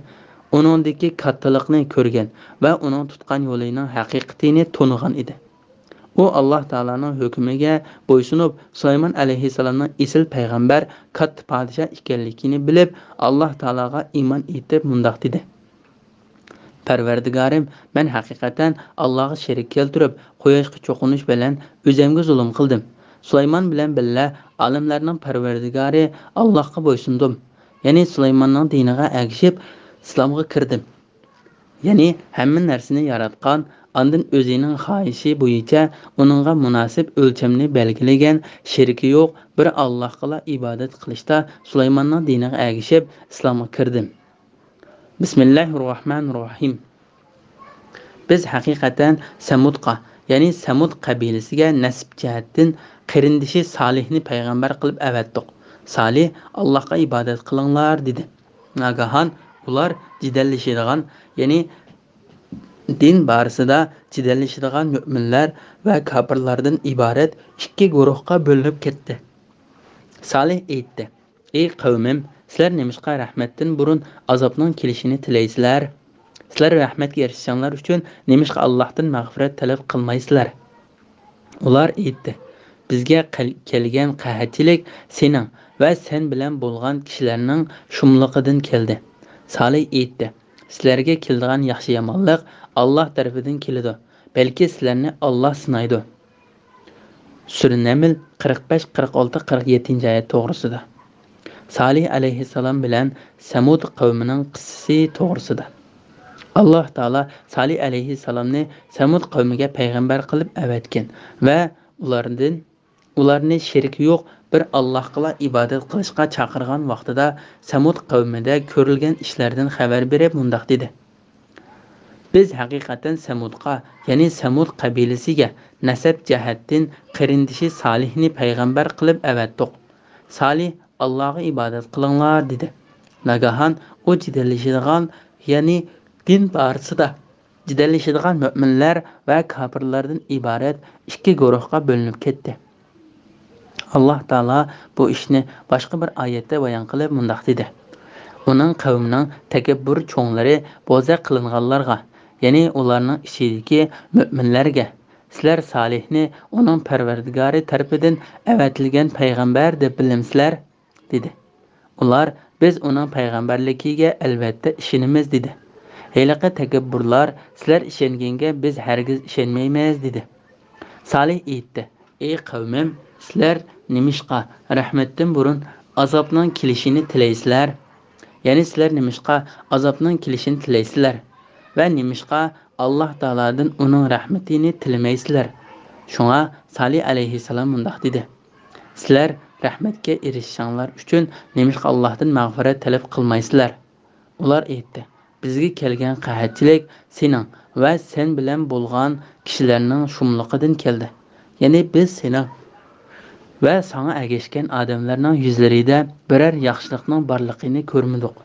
ئۇنىڭدىكى كاتتىلىقنى كۆرگەن ۋە ئۇنىڭ تۇتقان يولىنىڭ ھەقىقىتىنى تونۇغان ئىدى. ئۇ ئاللاھ تائالانىڭ ھۆكمىگە بويسۇنۇپ، سۇلايمان ئەلەيھىسسالامنىڭ ئېسىل پەيغەمبەر، كاتتا پادىشاھ ئىكەنلىكىنى بىلىپ، ئاللاھ تائالاغا ئىمان ئېيتىپ مۇنداق دېدى: پەرۋەردىگارىم، مەن ھەقىقەتەن ئاللاھقا شېرىك كەلتۈرۈپ، قۇياشقا چوقۇنۇش بىلەن ئۆزۈمگە زۇلۇم قىلدىم. سۇلايمان بىلەن بىللە ئالەملەرنىڭ پەرۋەردىگارى ئاللاھقا بويسۇندۇم. يەنى سۇلايماننىڭ دىنىغا ئەگىشىپ، ئىسلامغا كىردىم. يەنى ھەممە نەرسىنى ياراتقان، ئاندىن ئۆزىنىڭ خاھىشى بويىچە ئۇنىڭغا مۇناسىپ ئۆلچەمنى بەلگىلىگەن، شېرىكى يوق بىر ئاللاھقىلا ئىبادەت قىلىشتا سۇلايماننىڭ دىنىغا ئەگىشىپ ئىسلامغا كىردىم. بىسمىللاھىررەھمانىررەھىم. بىز ھەقىقەتەن سەمۇدقا، يەنى سەمۇد قەبىلىسىگە نەسەب جەھەتتىن قېرىندىشى سالىھنى پەيغەمبەر قىلىپ ئەۋەتتۇق. سالىھ، «ئاللاھقا ئىبادەت قىلىڭلار» دېدى. ناگاھان ئۇلار جېدەللىشىدىغان، يەنى دىن بارىسىدا جېدەللىشىدىغان مۆمىنلەر ۋە كاپىرلاردىن ئىبارەت ئىككى گۇرۇھقا بۆلۈنۈپ كەتتى. سالىھ ئېيتتى: «ئەي قەۋمىم، سىلەر نېمىشقا رەھمەتتىن بۇرۇن ئازابنىڭ كېلىشىنى تىلەيسىلەر؟ سىلەر رەھمەتكە ئېرىشىشىڭلار ئۈچۈن نېمىشقا ئاللاھتىن مەغپىرەت تەلەپ قىلمايسىلەر؟» ئۇلار ئېيتتى: «بىزگە قەل-، كەلگەن قەھەتچىلىك سېنىڭ ۋە سەن بىلەن بولغان كىشىلەرنىڭ شۇملۇقىدىن كەلدى.» سالىھ ئېيتتى: «سىلەرگە كېلىدىغان ياخشى-يامانلىق ئاللاھ تەرىپىدىن كېلىدۇ، بەلكى سىلەرنى ئاللاھ سىنايدۇ.» سۈرە نەمل قىرىق بەش، قىرىق ئالتە، قىرىق يەتتىنچى ئايەت توغرىسىدا. سالىھ ئەلەيھىسسالام بىلەن سەمۇد قەۋمىنىڭ قىسسىسى توغرىسىدا. ئاللاھ تائالا سالىھ ئەلەيھىسسالامنى سەمۇد قەۋمىگە پەيغەمبەر قىلىپ ئەۋەتكەن ۋە ئۇلاردىن، ئۇلارنى شېرىكى يوق بىر ئاللاھقىلا ئىبادەت قىلىشقا چاقىرغان ۋاقتىدا سەمۇد قەۋمىدە كۆرۈلگەن ئىشلاردىن خەۋەر بېرىپ مۇنداق دېدى: «بىز ھەقىقەتەن سەمۇدقا، يەنى سەمۇد قەبىلىسىگە نەسەب جەھەتتىن قېرىندىشى سالىھنى پەيغەمبەر قىلىپ ئەۋەتتۇق. سالىھ، ئاللاھقا ئىبادەت قىلىڭلار» دېدى. ناگاھان ئۇ جېدەللىشىدىغان، يەنى دىن بارىسىدا جېدەللىشىدىغان مۆمىنلەر ۋە كاپىرلاردىن ئىبارەت ئىككى گۇرۇھقا بۆلۈنۈپ كەتتى. ئاللاھ تائالا بۇ ئىشنى باشقا بىر ئايەتتە بايان قىلىپ مۇنداق دېدى: «ئۇنىڭ قەۋمىنىڭ تەكەببۇر چوڭلىرى بوزەك قىلىنغانلارغا، يەنى ئۇلارنىڭ ئىچىدىكى مۆمىنلەرگە، سىلەر سالىھنى ئۇنىڭ پەرۋەردىگارى تەرىپىدىن ئەۋەتىلگەن پەيغەمبەر دەپ بىلەمسىلەر؟» دېدى. ئۇلار: «بىز ئۇنىڭ پەيغەمبەرلىكىگە ئەلۋەتتە ئىشىنىمىز» دېدى. ھېلىقى تەكەببۇرلار: «سىلەر ئىشەنگەنگە بىز ھەرگىز ئىشەنمەيمىز» دېدى. سالىھ ئېيتتى: «ئەي قەۋمىم، سىلەر نېمىشقا رەھمەتتىن بۇرۇن ئازابنىڭ كېلىشىنى تىلەيسىلەر؟ يەنى سىلەر نېمىشقا ئازابنىڭ كېلىشىنى تىلەيسىلەر ۋە نېمىشقا ئاللاھ تائالادىن ئۇنىڭ رەھمىتىنى تىلىمەيسىلەر؟» شۇڭا سالىھ ئەلەيھىسسالام مۇنداق دېدى: «سىلەر رەھمەتكە ئېرىشىشىڭلار ئۈچۈن نېمىشقا ئاللاھتىن مەغپىرەت تەلەپ قىلمايسىلەر؟» ئۇلار ئېيتتى: «بىزگە كەلگەن قەھەتچىلىك سېنىڭ ۋە سەن بىلەن بولغان كىشىلەرنىڭ شۇملۇقىدىن كەلدى، يەنى بىز سېنىڭ ۋە ساڭا ئەگەشكەن ئادەملەرنىڭ يۈزلىرىدە بىرەر ياخشىلىقنىڭ بارلىقىنى كۆرمىدۇق.»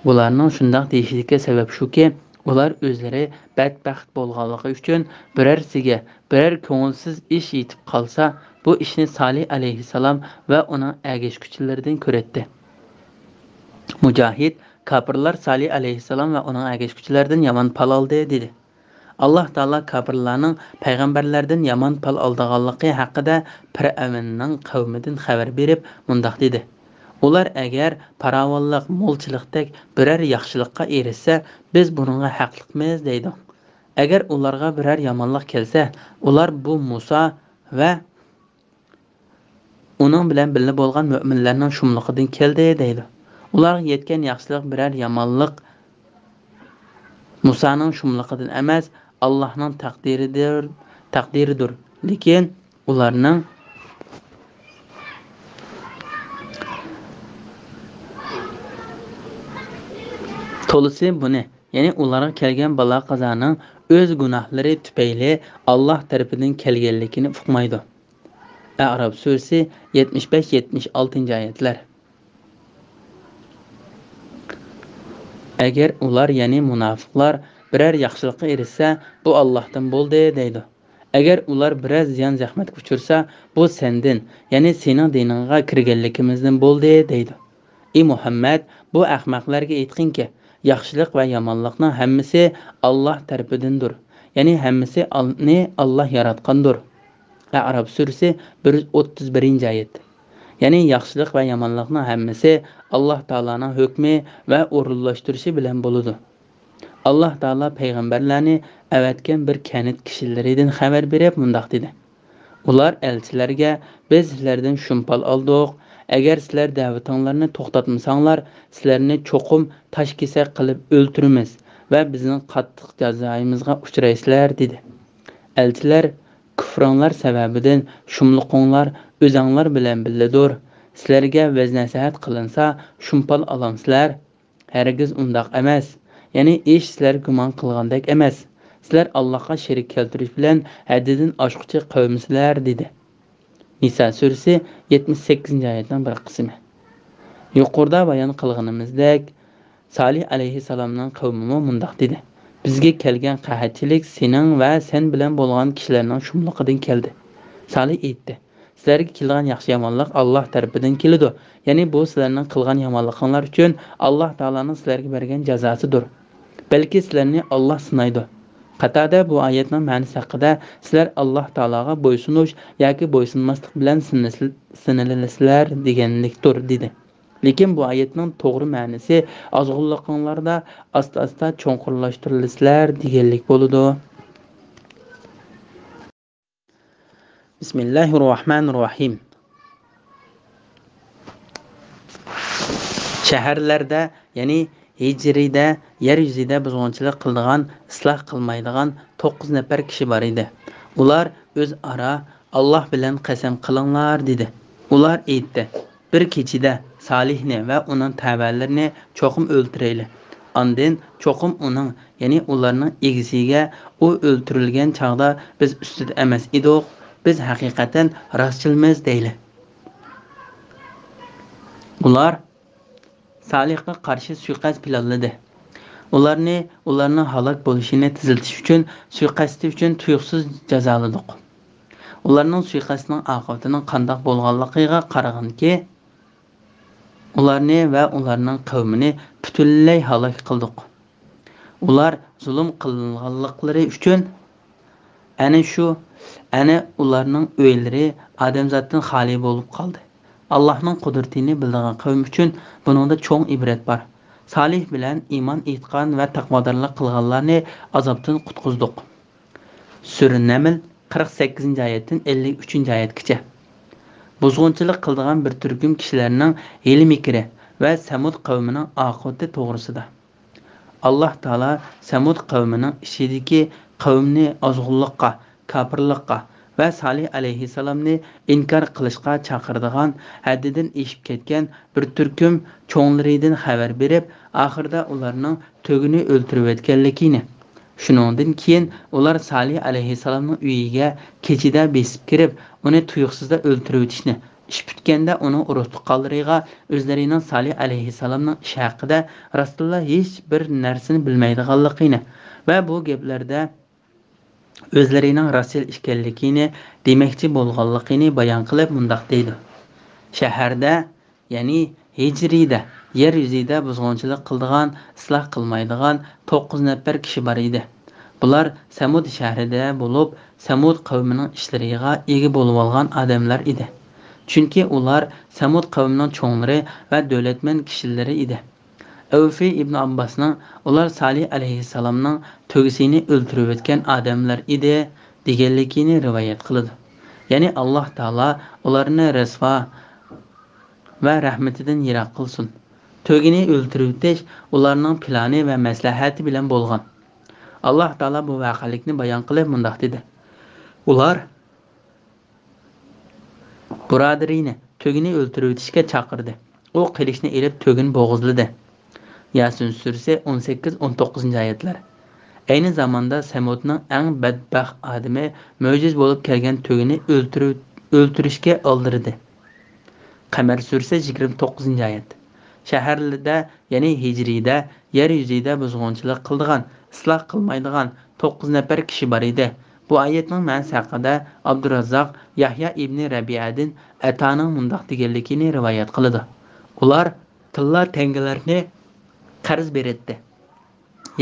بۇلارنىڭ شۇنداق دېيىشىدىكى سەۋەب شۇكى، ئۇلار ئۆزلىرى بەتبەخت بولغانلىقى ئۈچۈن بىرەرسىگە بىرەر كۆڭۈلسىز ئىش يېتىپ قالسا، بۇ ئىشنى سالىھ ئەلەيھىسسالام ۋە ئۇنىڭ ئەگەشكۈچىلىرىدىن كۆرەتتى. مۇجاھىد: «كاپىرلار سالىھ ئەلەيھىسسالام ۋە ئۇنىڭ ئەگەشكۈچىلىرىدىن يامان پال ئالدى» دېدى. ئاللاھ تائالا كاپىرلارنىڭ پەيغەمبەرلەردىن يامان پال ئالىدىغانلىقى ھەققىدە پىرئەۋننىڭ قەۋمىدىن خەۋەر بېرىپ مۇنداق دېدى: «ئۇلار ئەگەر پاراۋانلىق، مولچىلىقتەك بىرەر ياخشىلىققا ئېرىشسە، بىز بۇنىڭغا ھەقلىقمىز» دەيدۇ. ئەگەر ئۇلارغا بىرەر يامانلىق كەلسە، ئۇلار: «بۇ مۇسا ۋە ئۇنىڭ بىلەن بىللە بولغان مۆمىنلەرنىڭ شۇملۇقىدىن كەلدى» دەيدۇ. ئۇلارغا يەتكەن ياخشىلىق بىرەر يامانلىق مۇسانىڭ شۇملۇقىدىن ئەمەس، ئاللاھنىڭ تەقدىرىدۇر، تەقدىرىدۇر. لېكىن ئۇلارنىڭ تولىسى بۇنى، يەنى ئۇلارغا كەلگەن بالا-قازانىڭ ئۆز گۇناھلىرى تۈپەيلى ئاللاھ تەرىپىدىن كەلگەنلىكىنى ئۇقمايدۇ. ئەئراف سۈرىسى، يەتمىش بەش، يەتمىش ئالتىنچى ئايەتلەر. ئەگەر ئۇلار، يەنى مۇناپىقلار، بىرەر ياخشىلىققا ئېرىشسە، بۇ ئاللاھتىن بولدى دەيدۇ. ئەگەر ئۇلار بىرەر زىيان-زەخمەتكە ئۇچرىسا، بۇ سەندىن، يەنى سېنىڭ دىنىڭغا كىرگەنلىكىمىزدىن بولدى دەيدۇ. ئى مۇھەممەد، بۇ ئەخمەقلەرگە ئېيتقىنكى، ياخشىلىق ۋە يامانلىقنىڭ ھەممىسى ئاللاھ تەرىپىدىندۇر، يەنى ھەممىسى ئال-، نى ئاللاھ ياراتقاندۇر. ئەئراف سۈرىسى، بىر يۈز ئوتتۇز بىرىنچى ئايەت. يەنى ياخشىلىق ۋە يامانلىقنىڭ ھەممىسى ئاللاھ تائالانىڭ ھۆكمى ۋە ئورۇنلاشتۇرۇشى بىلەن بولىدۇ. ئاللاھ تائالا پەيغەمبەرلەرنى ئەۋەتكەن بىر كەنت كىشىلىرىدىن خەۋەر بېرىپ مۇنداق دېدى: ئۇلار ئەلچىلەرگە، «بىز سىلەردىن شۇمپال ئالدۇق. ئەگەر سىلەر دەۋىتىڭلارنى توختاتمىساڭلار، سىلەرنى چوقۇم تاش كېسەك قىلىپ ئۆلتۈرىمىز. ۋە بىزنىڭ قاتتىق جازايىمىزغا ئۇچرايسىلەر، دېدى. ئەلچىلەر، كۇفرۇڭلار سەۋەبىدىن شۇملۇقۇڭلار ئۆزۈڭلار بىلەن بىللىدۇر. سىلەرگە ۋەز-نەسىھەت قىلىنسا، شۇمپال ئالامسىلەر؟ ھەرگىز ئۇنداق ئەمەس. يەنى ئىش سىلەر گۇمان قىلغاندەك ئەمەس. سىلەر ئاللاھقا شېرىك كەلتۈرۈش بىلەن ھەددىدىن ئاشقۇچى قەۋمسىلەر، دېدى. نىسا سۈرىسى، يەتمىش سەككىزىنچى ئايەتنىڭ بىر قىسمى. يۇقىرىدا بايان قىلغىنىمىزدەك، سالىھ ئەلەيھىسسالامنىڭ قەۋمىمۇ مۇنداق دېدى: بىزگە كەلگەن قەھەتچىلىك سېنىڭ ۋە سەن بىلەن بولغان كىشىلەرنىڭ شۇملۇقىدىن كەلدى. سالىھ ئېيتتى: سىلەرگە كېلىدىغان ياخشى-يامانلىق ئاللاھ تەرىپىدىن كېلىدۇ. يەنى بۇ سىلەرنىڭ قىلغان يامانلىقىڭلار ئۈچۈن ئاللاھ تائالانىڭ سىلەرگە بەرگەن جازاسىدۇر. بەلكى سىلەرنى ئاللاھ سىنايدۇ. قاتادە بۇ ئايەتنىڭ مەنىسى ھەققىدە، سىلەر ئاللاھ تائالاغا بويسۇنۇش ياكى بويسۇنماسلىق بىلەن سىنىلىسىلەر دېگەنلىكتۇر، دېدى. لېكىن بۇ ئايەتنىڭ توغرا مەنىسى ئازغۇنلۇقۇڭلاردا ئاستا-ئاستا چوڭقۇرلاشتۇرۇلىسىلەر دېگەنلىك بولىدۇ. بىسمىللاھىررەھمانىررەھىم. شەھەرلەردە، يەنى ھىجرىيدە يەر يۈزىدە بۇزغۇنچىلىق قىلىدىغان، ئىسلاھ قىلمايدىغان توققۇز نەپەر كىشى بار ئىدى. ئۇلار ئۆزئارا، «ئاللاھ بىلەن قەسەم قىلىڭلار» دېدى. ئۇلار ئېيتتى: بىر كېچىدە سالىھنى ۋە ئۇنىڭ تەۋەلىرىنى چوقۇم ئۆلتۈرەيلى. ئاندىن چوقۇم ئۇنىڭ، يەنى ئۇلارنىڭ ئىگىسىگە، ئۇ ئۆلتۈرۈلگەن چاغدا بىز ئۈستىدە ئەمەس ئىدۇق، بىز ھەقىقەتەن راستچىلمىز دەيلى. ئۇلار سالىھقا قارشى سۇيىقەست پىلانلىدى. ئۇلارنى، ئۇلارنىڭ ھالاك بولۇشىنى تېزلىتىش ئۈچۈن سۇيىقەستى ئۈچۈن تۇيۇقسىز جازالىدۇق. ئۇلارنىڭ سۇيىقەستىنىڭ ئاقىۋىتىنىڭ قانداق بولغانلىقىغا قارىغىنكى، ئۇلارنى ۋە ئۇلارنىڭ قەۋمىنى پۈتۈنلەي ھالاك قىلدۇق. ئۇلار زۇلۇم قىلغانلىقلىرى ئۈچۈن ئەنە شۇ، ئەنە ئۇلارنىڭ ئۆيلىرى ئادەمزاتتىن خالىي بولۇپ قالدى. ئاللاھنىڭ قۇدرىتىنى بىلىدىغان قەۋم ئۈچۈن بۇنىڭدا چوڭ ئىبرەت بار. سالىھ بىلەن ئىمان ئېيتقان ۋە تەقۋادارلىق قىلغانلارنى ئازابتىن قۇتقۇزدۇق. سۈرە نەمل، قىرىق سەككىزىنچى ئايەتتىن ئەللىك ئۈچىنچى ئايەتكىچە. بۇزغۇنچىلىق قىلىدىغان بىر تۈركۈم كىشىلەرنىڭ ھىيلە-مىكرى ۋە سەمۇد قەۋمىنىڭ ئاقىۋىتى توغرىسىدا. ئاللاھ تائالا سەمۇد قەۋمىنىڭ ئىچىدىكى قەۋمنى ئازغۇنلۇققا، كاپىرلىققا ۋە سالىھ ئەلەيھىسسالامنى ئىنكار قىلىشقا چاقىرىدىغان، ھەددىدىن ئېشىپ كەتكەن بىر تۈركۈم چوڭلىرىدىن خەۋەر بېرىپ، ئاخىرىدا ئۇلارنىڭ تۆگىنى ئۆلتۈرۈۋەتكەنلىكىنى، شۇنىڭدىن كېيىن ئۇلار سالىھ ئەلەيھىسسالامنىڭ ئۆيىگە كېچىدە بېسىپ كىرىپ، ئۇنى تۇيۇقسىزدا ئۆلتۈرۈۋېتىشنى، ئىش پۈتكەندە ئۇنىڭ ئۇرۇق-تۇغقانلىرىغا ئۆزلىرىنىڭ سالىھ ئەلەيھىسسالامنىڭ ئىشى ھەققىدە راستتىنلا ھېچ بىر نەرسىنى بىلمەيدىغانلىقىنى ۋە بۇ گەپلەردە ئۆزلىرىنىڭ راستچىل ئىكەنلىكىنى دېمەكچى بولغانلىقىنى بايان قىلىپ مۇنداق دەيدۇ: شەھەردە، يەنى ھىجرىيدە، يەر يۈزىدە بۇزغۇنچىلىق قىلىدىغان، ئىسلاھ قىلمايدىغان توققۇز نەپەر كىشى بار ئىدى. بۇلار سەمۇد شەھىرىدە بولۇپ، سەمۇد قەۋمىنىڭ ئىشلىرىغا ئىگە بولۇۋالغان ئادەملەر ئىدى. چۈنكى ئۇلار سەمۇد قەۋمىنىڭ چوڭلىرى ۋە دۆلەتمەن كىشىلىرى ئىدى. ئەۋفى ئىبن ئابباسنىڭ ئۇلار سالىھ ئەلەيھىسسالامنىڭ تۆگىسىنى ئۆلتۈرۈۋەتكەن ئادەملەر ئىدى، دېگەنلىكىنى رىۋايەت قىلىدۇ. يەنى ئاللاھ تائالا ئۇلارنى رىسۋا ۋە رەھمىتىدىن يىراق قىلسۇن. تۆگىنى ئۆلتۈرۈۋېتىش ئۇلارنىڭ پىلانى ۋە مەسلىھەتى بىلەن بولغان. ئاللاھ تائالا بۇ ۋەقەلىكنى بايان قىلىپ مۇنداق دېدى: ئۇلار بۇرادىرىنى، تۆگىنى ئۆلتۈرۈۋېتىشكە چاقىردى. ئۇ قىلىچنى ئېلىپ تۆگىنى بوغۇزلىدى. ياسىن سۈرىسى، ئون سەككىز، ئون توققۇزىنچى ئايەتلەر. ئەينى زاماندا سەمۇدنىڭ ئەڭ بەتبەخت ئادىمى مۆجىز بولۇپ كەلگەن تۆگىنى ئۆلتۈرۈ-، ئۆلتۈرۈشكە ئالدىرىدى. قەمەر سۈرىسى، يىگىرمە توققۇزىنچى ئايەت. شەھەردە، يەنى ھىجرىيدە، يەر يۈزىدە بۇزغۇنچىلىق قىلىدىغان، ئىسلاھ قىلمايدىغان توققۇز نەپەر كىشى بار ئىدى. بۇ ئايەتنىڭ مەنىسى ھەققىدە ئابدۇراززاق يەھيا ئىبنى رەبىئەدىن ئەتانىڭ مۇنداق دېگەنلىكىنى رىۋايەت قىلىدۇ: ئۇلار تىللا تەڭگىلەرنى قەرز بېرەتتى.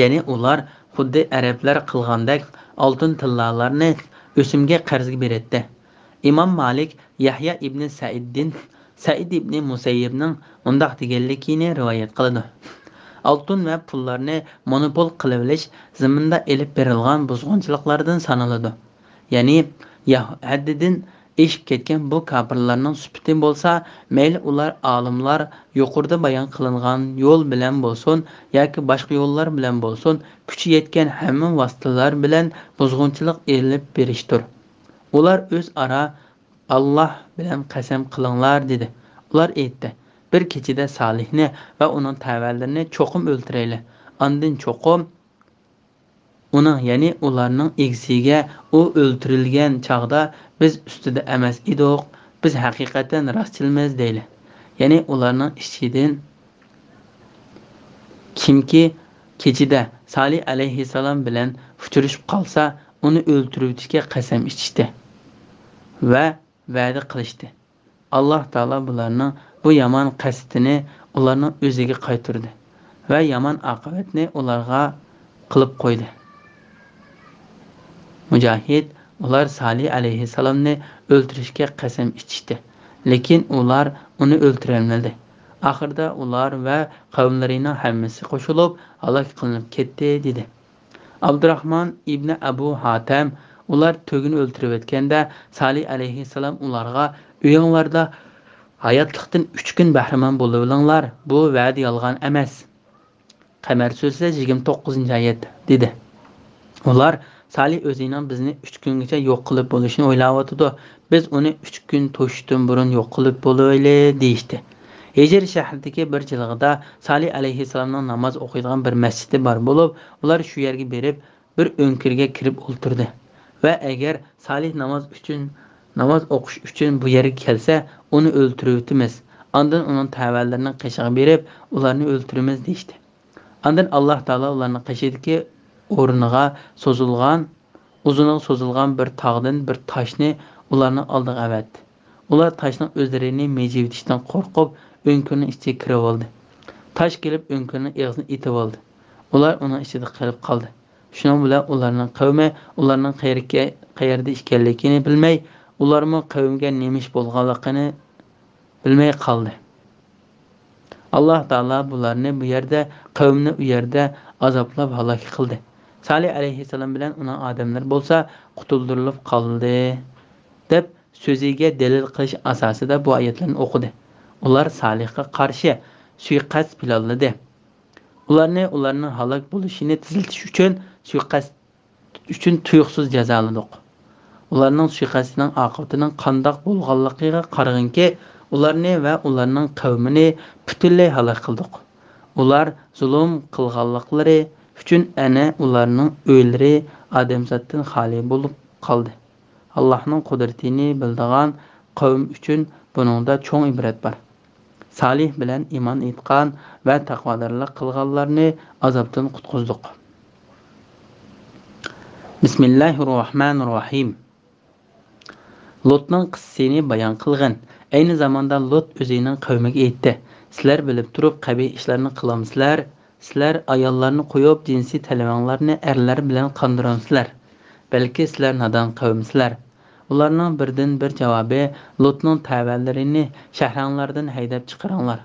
يەنى ئۇلار خۇددى ئەرەبلەر قىلغاندەك ئالتۇن تىللالارنى ئۆسۈمگە قەرزگە بېرەتتى. ئىمام مالىك يەھيا ئىبنى سەئىدتىن، سەئىد ئىبنى مۇسەييىبنىڭ مۇنداق دېگەنلىكىنى رىۋايەت قىلىدۇ: ئالتۇن ۋە پۇللارنى مونوپول قىلىۋېلىش زېمىندا ئېلىپ بېرىلغان بۇزغۇنچىلىقلاردىن سانىلىدۇ. يەنى يا-، ھەددىدىن ئېشىپ كەتكەن بۇ كاپىرلارنىڭ سۈپىتى بولسا، مەيلى ئۇلار ئالىملار يۇقىرىدا بايان قىلىنغان يول بىلەن بولسۇن ياكى باشقا يوللار بىلەن بولسۇن، كۈچى يەتكەن ھەممە ۋاسىتىلەر بىلەن بۇزغۇنچىلىق ئېلىپ بېرىشتۇر. ئۇلار ئۆزئارا، «ئاللاھ بىلەن قەسەم قىلىڭلار» دېدى. ئۇلار ئېيتتى، «بىر كېچىدە سالىھنى ۋە ئۇنىڭ تەۋەلىرىنى چوقۇم ئۆلتۈرەيلى. ئاندىن چوقۇم ئۇنىڭ، يەنى ئۇلارنىڭ ئىگىسىگە ئۇ ئۆلتۈرۈلگەن چاغدا بىز ئۈستىدە ئەمەس ئىدۇق، بىز ھەقىقەتەن راستچىلمىز» دەيلى. يەنى ئۇلارنىڭ ئىچىدىن كىمكى كېچىدە سالىھ ئەلەيھىسسالام بىلەن ئۇچرىشىپ قالسا، ئۇنى ئۆلتۈرۈۋېتىشكە قەسەم ئىچىشتى ۋە ۋەدە قىلىشتى. ئاللاھ تائالا بۇلارنىڭ بۇ يامان قەستىنى ئۇلارنىڭ ئۆزىگە قايتۇردى ۋە يامان ئاقىۋەتنى ئۇلارغا قىلىپ قويدى. مۇجاھىد، ئۇلار سالىھ ئەلەيھىسسالامنى ئۆلتۈرۈشكە قەسەم ئىچىشتى، لېكىن ئۇلار ئۇنى ئۆلتۈرەلمىدى. ئاخىرىدا ئۇلار ۋە قەۋملىرىنىڭ ھەممىسى قوشۇلۇپ ھالاك قىلىنىپ كەتتى، دېدى. ئابدۇراخمان ئىبنى ئەبۇ ھاتەم، ئۇلار تۆگىنى ئۆلتۈرۈۋەتكەندە، سالىھ ئەلەيھىسسالام ئۇلارغا، «ئۆيۈڭلاردا ھاياتلىقتىن ئۈچ كۈن بەھرىمەن بولۇۋېلىڭلار، بۇ ۋەدە يالغان ئەمەس.» قەمەر سۈرىسى، يىگىرمە توققۇزىنچى ئايەت، دېدى. ئۇلار، «سالىھ ئۆزىنىڭ بىزنى ئۈچ كۈنگىچە يوق قىلىپ بولۇشىنى ئويلاۋاتىدۇ. بىز ئۇنى ئۈچ كۈن توشۇشتىن بۇرۇن يوق قىلىپ بولۇۋايلى» دېيىشتى. ھىجر شەھىرىدىكى بىر جىلغىدا سالىھ ئەلەيھىسسالامنىڭ ناماز ئوقۇيدىغان بىر مەسچىتى بار بولۇپ، ئۇلار شۇ يەرگە بېرىپ، بىر ئۆڭكۈرگە كىرىپ ئولتۇردى ۋە، «ئەگەر سالىھ ناماز ئۈچۈن، ناماز ئوقۇش ئۈچۈن بۇ يەرگە كەلسە، ئۇنى ئۆلتۈرۈۋېتىمىز. ئاندىن ئۇنىڭ تەۋەلىرىنىڭ قېشىغا بېرىپ، ئۇلارنى ئۆلتۈرىمىز» دېيىشتى. ئاندىن ئاللاھ تائالا ئۇلارنىڭ قېشىدىكى ئورنىغا سوزۇلغان، ئۇزۇنىغا سوزۇلغان بىر تاغدىن بىر تاشنى ئۇلارنىڭ ئالدىغا ئەۋەتتى. ئۇلار تاشنىڭ ئۆزلىرىنى مىجىۋېتىشتىن قورقۇپ، ئۆڭكۈرنىڭ ئىچىگە كىرىۋالدى. تاش كېلىپ ئۆڭكۈرنىڭ ئېغىزىنى ئېتىۋالدى. ئۇلار ئۇنىڭ ئىچىدە قېلىپ قالدى. شۇنىڭ بىلەن ئۇلارنىڭ قەۋمى ئۇلارنىڭ قەيەرگە، قەيەردە ئىكەنلىكىنى بىلمەي، ئۇلارمۇ قەۋمگە نېمە ئىش بولغانلىقىنى بىلمەي قالدى. ئاللاھ تائالا بۇلارنى بۇ يەردە، قەۋمنى ئۇ يەردە ئازابلاپ ھالاك قىلدى. سالىھ ئەلەيھىسسالام بىلەن ئۇنىڭ ئادەملىرى بولسا قۇتۇلدۇرۇلۇپ قالدى، دەپ سۆزىگە دەلىل قىلىش ئاساسىدا بۇ ئايەتلەرنى ئوقۇدى. ئۇلار سالىھقا قارشى سۇيىقەست پىلانلىدى. ئۇلارنى ئۇلارنىڭ ھالاك بولۇشىنى تېزلىتىش ئۈچۈن سۇيىقەست ئۈچۈن تۇيۇقسىز جازالىدۇق. ئۇلارنىڭ سۇيىقەستىنىڭ ئاقىۋىتىنىڭ قانداق بولغانلىقىغا قارىغىنكى، ئۇلارنى ۋە ئۇلارنىڭ قەۋمىنى پۈتۈنلەي ھالاك قىلدۇق. ئۇلار زۇلۇم قىلغانلىقلىرى ئۈچۈن ئەنە ئۇلارنىڭ ئۆيلىرى ئادەمزاتتىن خالىي بولۇپ قالدى. ئاللاھنىڭ قۇدرىتىنى بىلىدىغان قەۋم ئۈچۈن بۇنىڭدا چوڭ ئىبرەت بار. سالىھ بىلەن ئىمان ئېيتقان ۋە تەقۋادارلىق قىلغانلارنى ئازابتىن قۇتقۇزدۇق. بىسمىللاھىررەھمانىررەھىم. لۇتنىڭ قىسسىسىنى بايان قىلغىن. ئەينى زاماندا لۇت ئۆزىنىڭ قەۋمىگە ئېيتتى، سىلەر بىلىپ تۇرۇپ قەبىھ ئىشلارنى قىلامسىلەر؟ سىلەر ئاياللارنى قويۇپ، جىنسىي تەلۋەڭلارنى ئەرلەر بىلەن قاندۇرامسىلەر؟ بەلكى سىلەر نادان قەۋمسىلەر. ئۇلارنىڭ بىردىنبىر جاۋابى، لۇتنىڭ تەۋەلىرىنى شەھرىڭلاردىن ھەيدەپ چىقىرىڭلار.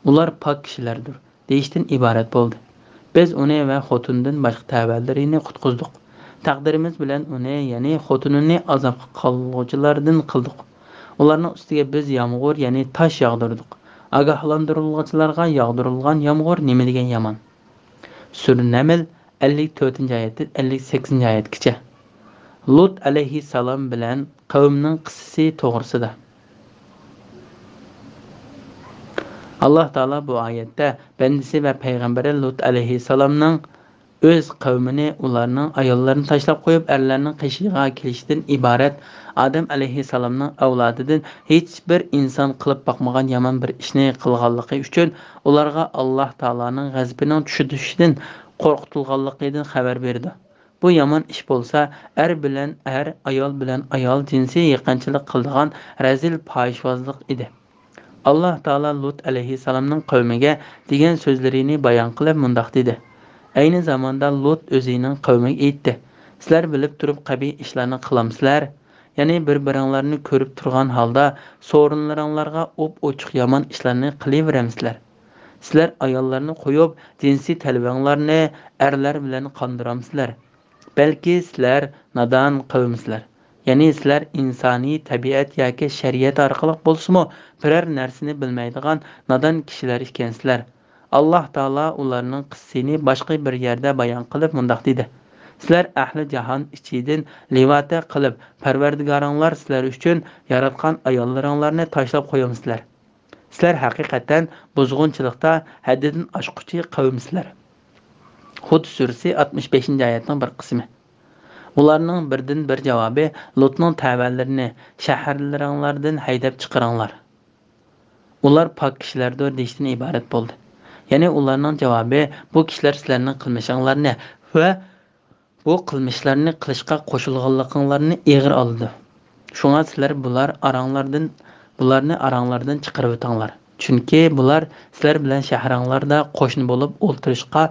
ئۇلار پاك كىشىلەردۇر، دېيىشتىن ئىبارەت بولدى. بىز ئۇنى ۋە خوتۇنىدىن باشقا تەۋەلىرىنى قۇتقۇزدۇق. تەقدىرىمىز بىلەن ئۇنى، يەنى خوتۇنىنى ئازابقا قالغۇچىلاردىن قىلدۇق. ئۇلارنىڭ ئۈستىگە بىز يامغۇر، يەنى تاش ياغدۇردۇق. ئاگاھلاندۇرۇلغۇچىلارغا ياغدۇرۇلغان يامغۇر نېمە دېگەن يامان! سۈرە نەمل، ئەللىك تۆتىنچى ئايەتتىن ئەللىك سەككىزىنچى ئايەتكىچە. لۇت ئەلەيھىسسالام بىلەن قەۋمنىڭ قىسسىسى توغرىسىدا. ئاللاھ تائالا بۇ ئايەتتە بەندىسى ۋە پەيغەمبىرى لۇت ئەلەيھىسسالامنىڭ ئۆز قەۋمىنى، ئۇلارنىڭ ئاياللىرىنى تاشلاپ قويۇپ، ئەرلەرنىڭ قېشىغا كېلىشىدىن ئىبارەت ئادەم ئەلەيھىسسالامنىڭ ئەۋلادىدىن ھېچبىر ئىنسان قىلىپ باقمىغان يامان بىر ئىشنى قىلغانلىقى ئۈچۈن ئۇلارغا ئاللاھ تائالانىڭ غەزىپىنىڭ چۈشىدىشىدىن قورقۇتۇلغانلىقىدىن خەۋەر بېرىدۇ. بۇ يامان ئىش بولسا، ئەر بىلەن ئەر، ئايال بىلەن ئايال جىنسىي يېقىنچىلىق قىلىدىغان رەزىل پاھىشۋازلىق ئىدى. ئاللاھ تائالا لۇت ئەلەيھىسسالامنىڭ قەۋمىگە دېگەن سۆزلىرىنى بايان قىلىپ مۇنداق دېدى، ئەينى زاماندا لۇت ئۆزىنىڭ قەۋمىگە ئېيتتى، سىلەر بىلىپ تۇرۇپ قەبىھ ئىشلارنى قىلامسىلەر؟ يەنى بىر-بىرىڭلارنى كۆرۈپ تۇرغان ھالدا سورۇنلىرىڭلارغا ئوپئوچۇق يامان ئىشلارنى قىلىۋېرەمسىلەر؟ سىلەر ئاياللارنى قويۇپ، جىنسىي تەلۋەڭلارنى ئەرلەر بىلەن قاندۇرامسىلەر؟ بەلكى سىلەر نادان قەۋمسىلەر. يەنى سىلەر ئىنسانىي تەبىئەت ياكى شەرىئەت ئارقىلىق بولسىمۇ بىرەر نەرسىنى بىلمەيدىغان نادان كىشىلەر ئىكەنسىلەر. ئاللاھ تائالا ئۇلارنىڭ قىسسىسىنى باشقا بىر يەردە بايان قىلىپ مۇنداق دېدى: سىلەر ئەھلى جاھان ئىچىدىن لىۋاتە قىلىپ، پەرۋەردىگارىڭلار سىلەر ئۈچۈن ياراتقان ئاياللىرىڭلارنى تاشلاپ قويامسىلەر؟ سىلەر ھەقىقەتەن بۇزغۇنچىلىقتا ھەددىدىن ئاشقۇچى قەۋمسىلەر. ھۇد سۈرىسى ئاتمىش بەشىنچى ئايەتنىڭ بىر قىسمى. ئۇلارنىڭ بىردىن بىر جاۋابى: لۇتنىڭ تەۋەلىرىنى شەھەرلىرىڭلاردىن ھەيدەپ چىقىرىڭلار. ئۇلار پاك كىشىلەردۇر دېيىشتىن ئىبارەت بولدى. يەنى ئۇلارنىڭ جاۋابى: بۇ كىشىلەر سىلەرنىڭ قىلمىشىڭلارنى ۋە بۇ قىلمىشلارنى قىلىشقا قوشۇلغانلىقىڭلارنى ئېغىر ئالىدۇ. شۇڭا سىلەر بۇلار ئاراڭلاردىن، بۇلارنى ئاراڭلاردىن چىقىرىۋېتىڭلار. چۈنكى بۇلار سىلەر بىلەن شەھىرىڭلاردا قوشنا بولۇپ ئولتۇرۇشقا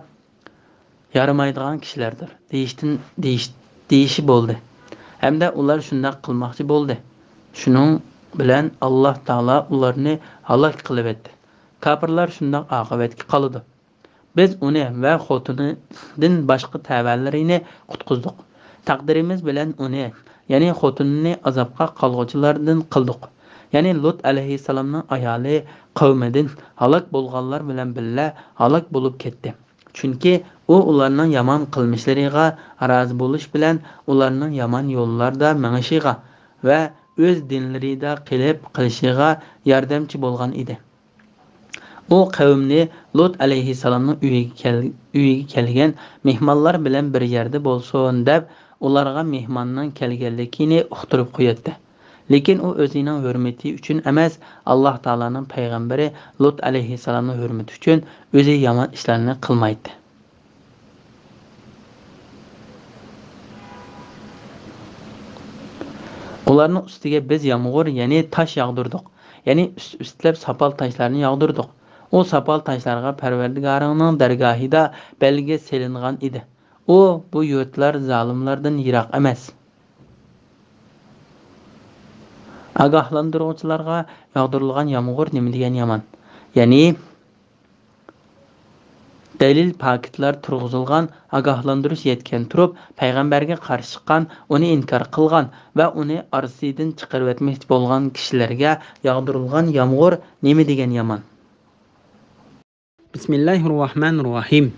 يارىمايدىغان كىشىلەردۇر، دېيىشتىن، دېيىش، دېيىشى بولدى. ھەمدە ئۇلار شۇنداق قىلماقچى بولدى. شۇنىڭ بىلەن ئاللاھ تائالا ئۇلارنى ھالاك قىلىۋەتتى. كاپىرلار شۇنداق ئاقىۋەتكە قالىدۇ. بىز ئۇنى ۋە خوتۇنىدىن باشقا تەۋەلىرىنى قۇتقۇزدۇق. تەقدىرىمىز بىلەن ئۇنى، يەنى خوتۇنىنى ئازابقا قالغۇچىلاردىن قىلدۇق. يەنى لۇت ئەلەيھىسسالامنىڭ ئايالى قەۋمىدىن ھالاك بولغانلار بىلەن بىللە ھالاك بولۇپ كەتتى. چۈنكى ئۇ ئۇلارنىڭ يامان قىلمىشلىرىغا رازى بولۇش بىلەن ئۇلارنىڭ يامان يوللاردا مېڭىشىغا ۋە ئۆز دىنلىرىدا قېلىپ قېلىشىغا ياردەمچى بولغان ئىدى. ئۇ قەۋمنى لۇت ئەلەيھىسسالامنىڭ ئۆيىگە كەل-، ئۆيىگە كەلگەن مېھمانلار بىلەن بىر يەردە بولسۇن دەپ، ئۇلارغا مېھماننىڭ كەلگەنلىكىنى ئۇقتۇرۇپ قوياتتى. لېكىن ئۇ ئۆزىنىڭ ھۆرمىتى ئۈچۈن ئەمەس، ئاللاھ تائالانىڭ پەيغەمبىرى لۇت ئەلەيھىسسالامنىڭ ھۆرمىتى ئۈچۈن ئۆزى يامان ئىشلارنى قىلمايتتى. ئۇلارنىڭ ئۈستىگە بىز يامغۇر، يەنى تاش ياغدۇردۇق. يەنى ئۈست-ئۈستىلەپ ساپال تاشلارنى ياغدۇردۇق. ئۇ ساپال تاشلارغا پەرۋەردىگارىڭنىڭ دەرگاھىدا بەلگە سېلىنغان ئىدى. ئۇ، بۇ يۇرتلار زالىملاردىن يىراق ئەمەس. ئاگاھلاندۇرغۇچىلارغا ياغدۇرۇلغان يامغۇر نېمە دېگەن يامان. يەنى، دەلىل پاكىتلار تۇرغۇزۇلغان، ئاگاھلاندۇرۇش يەتكەن تۇرۇپ، پەيغەمبەرگە قارشى چىققان، ئۇنى ئىنكار قىلغان ۋە ئۇنى ئارىسىدىن چىقىرىۋەتمەكچى بولغان كىشىلەرگە ياغدۇرۇلغان يامغۇر نېمە دېگەن يامان. بىسمىللاھىررەھمانىررەھىم.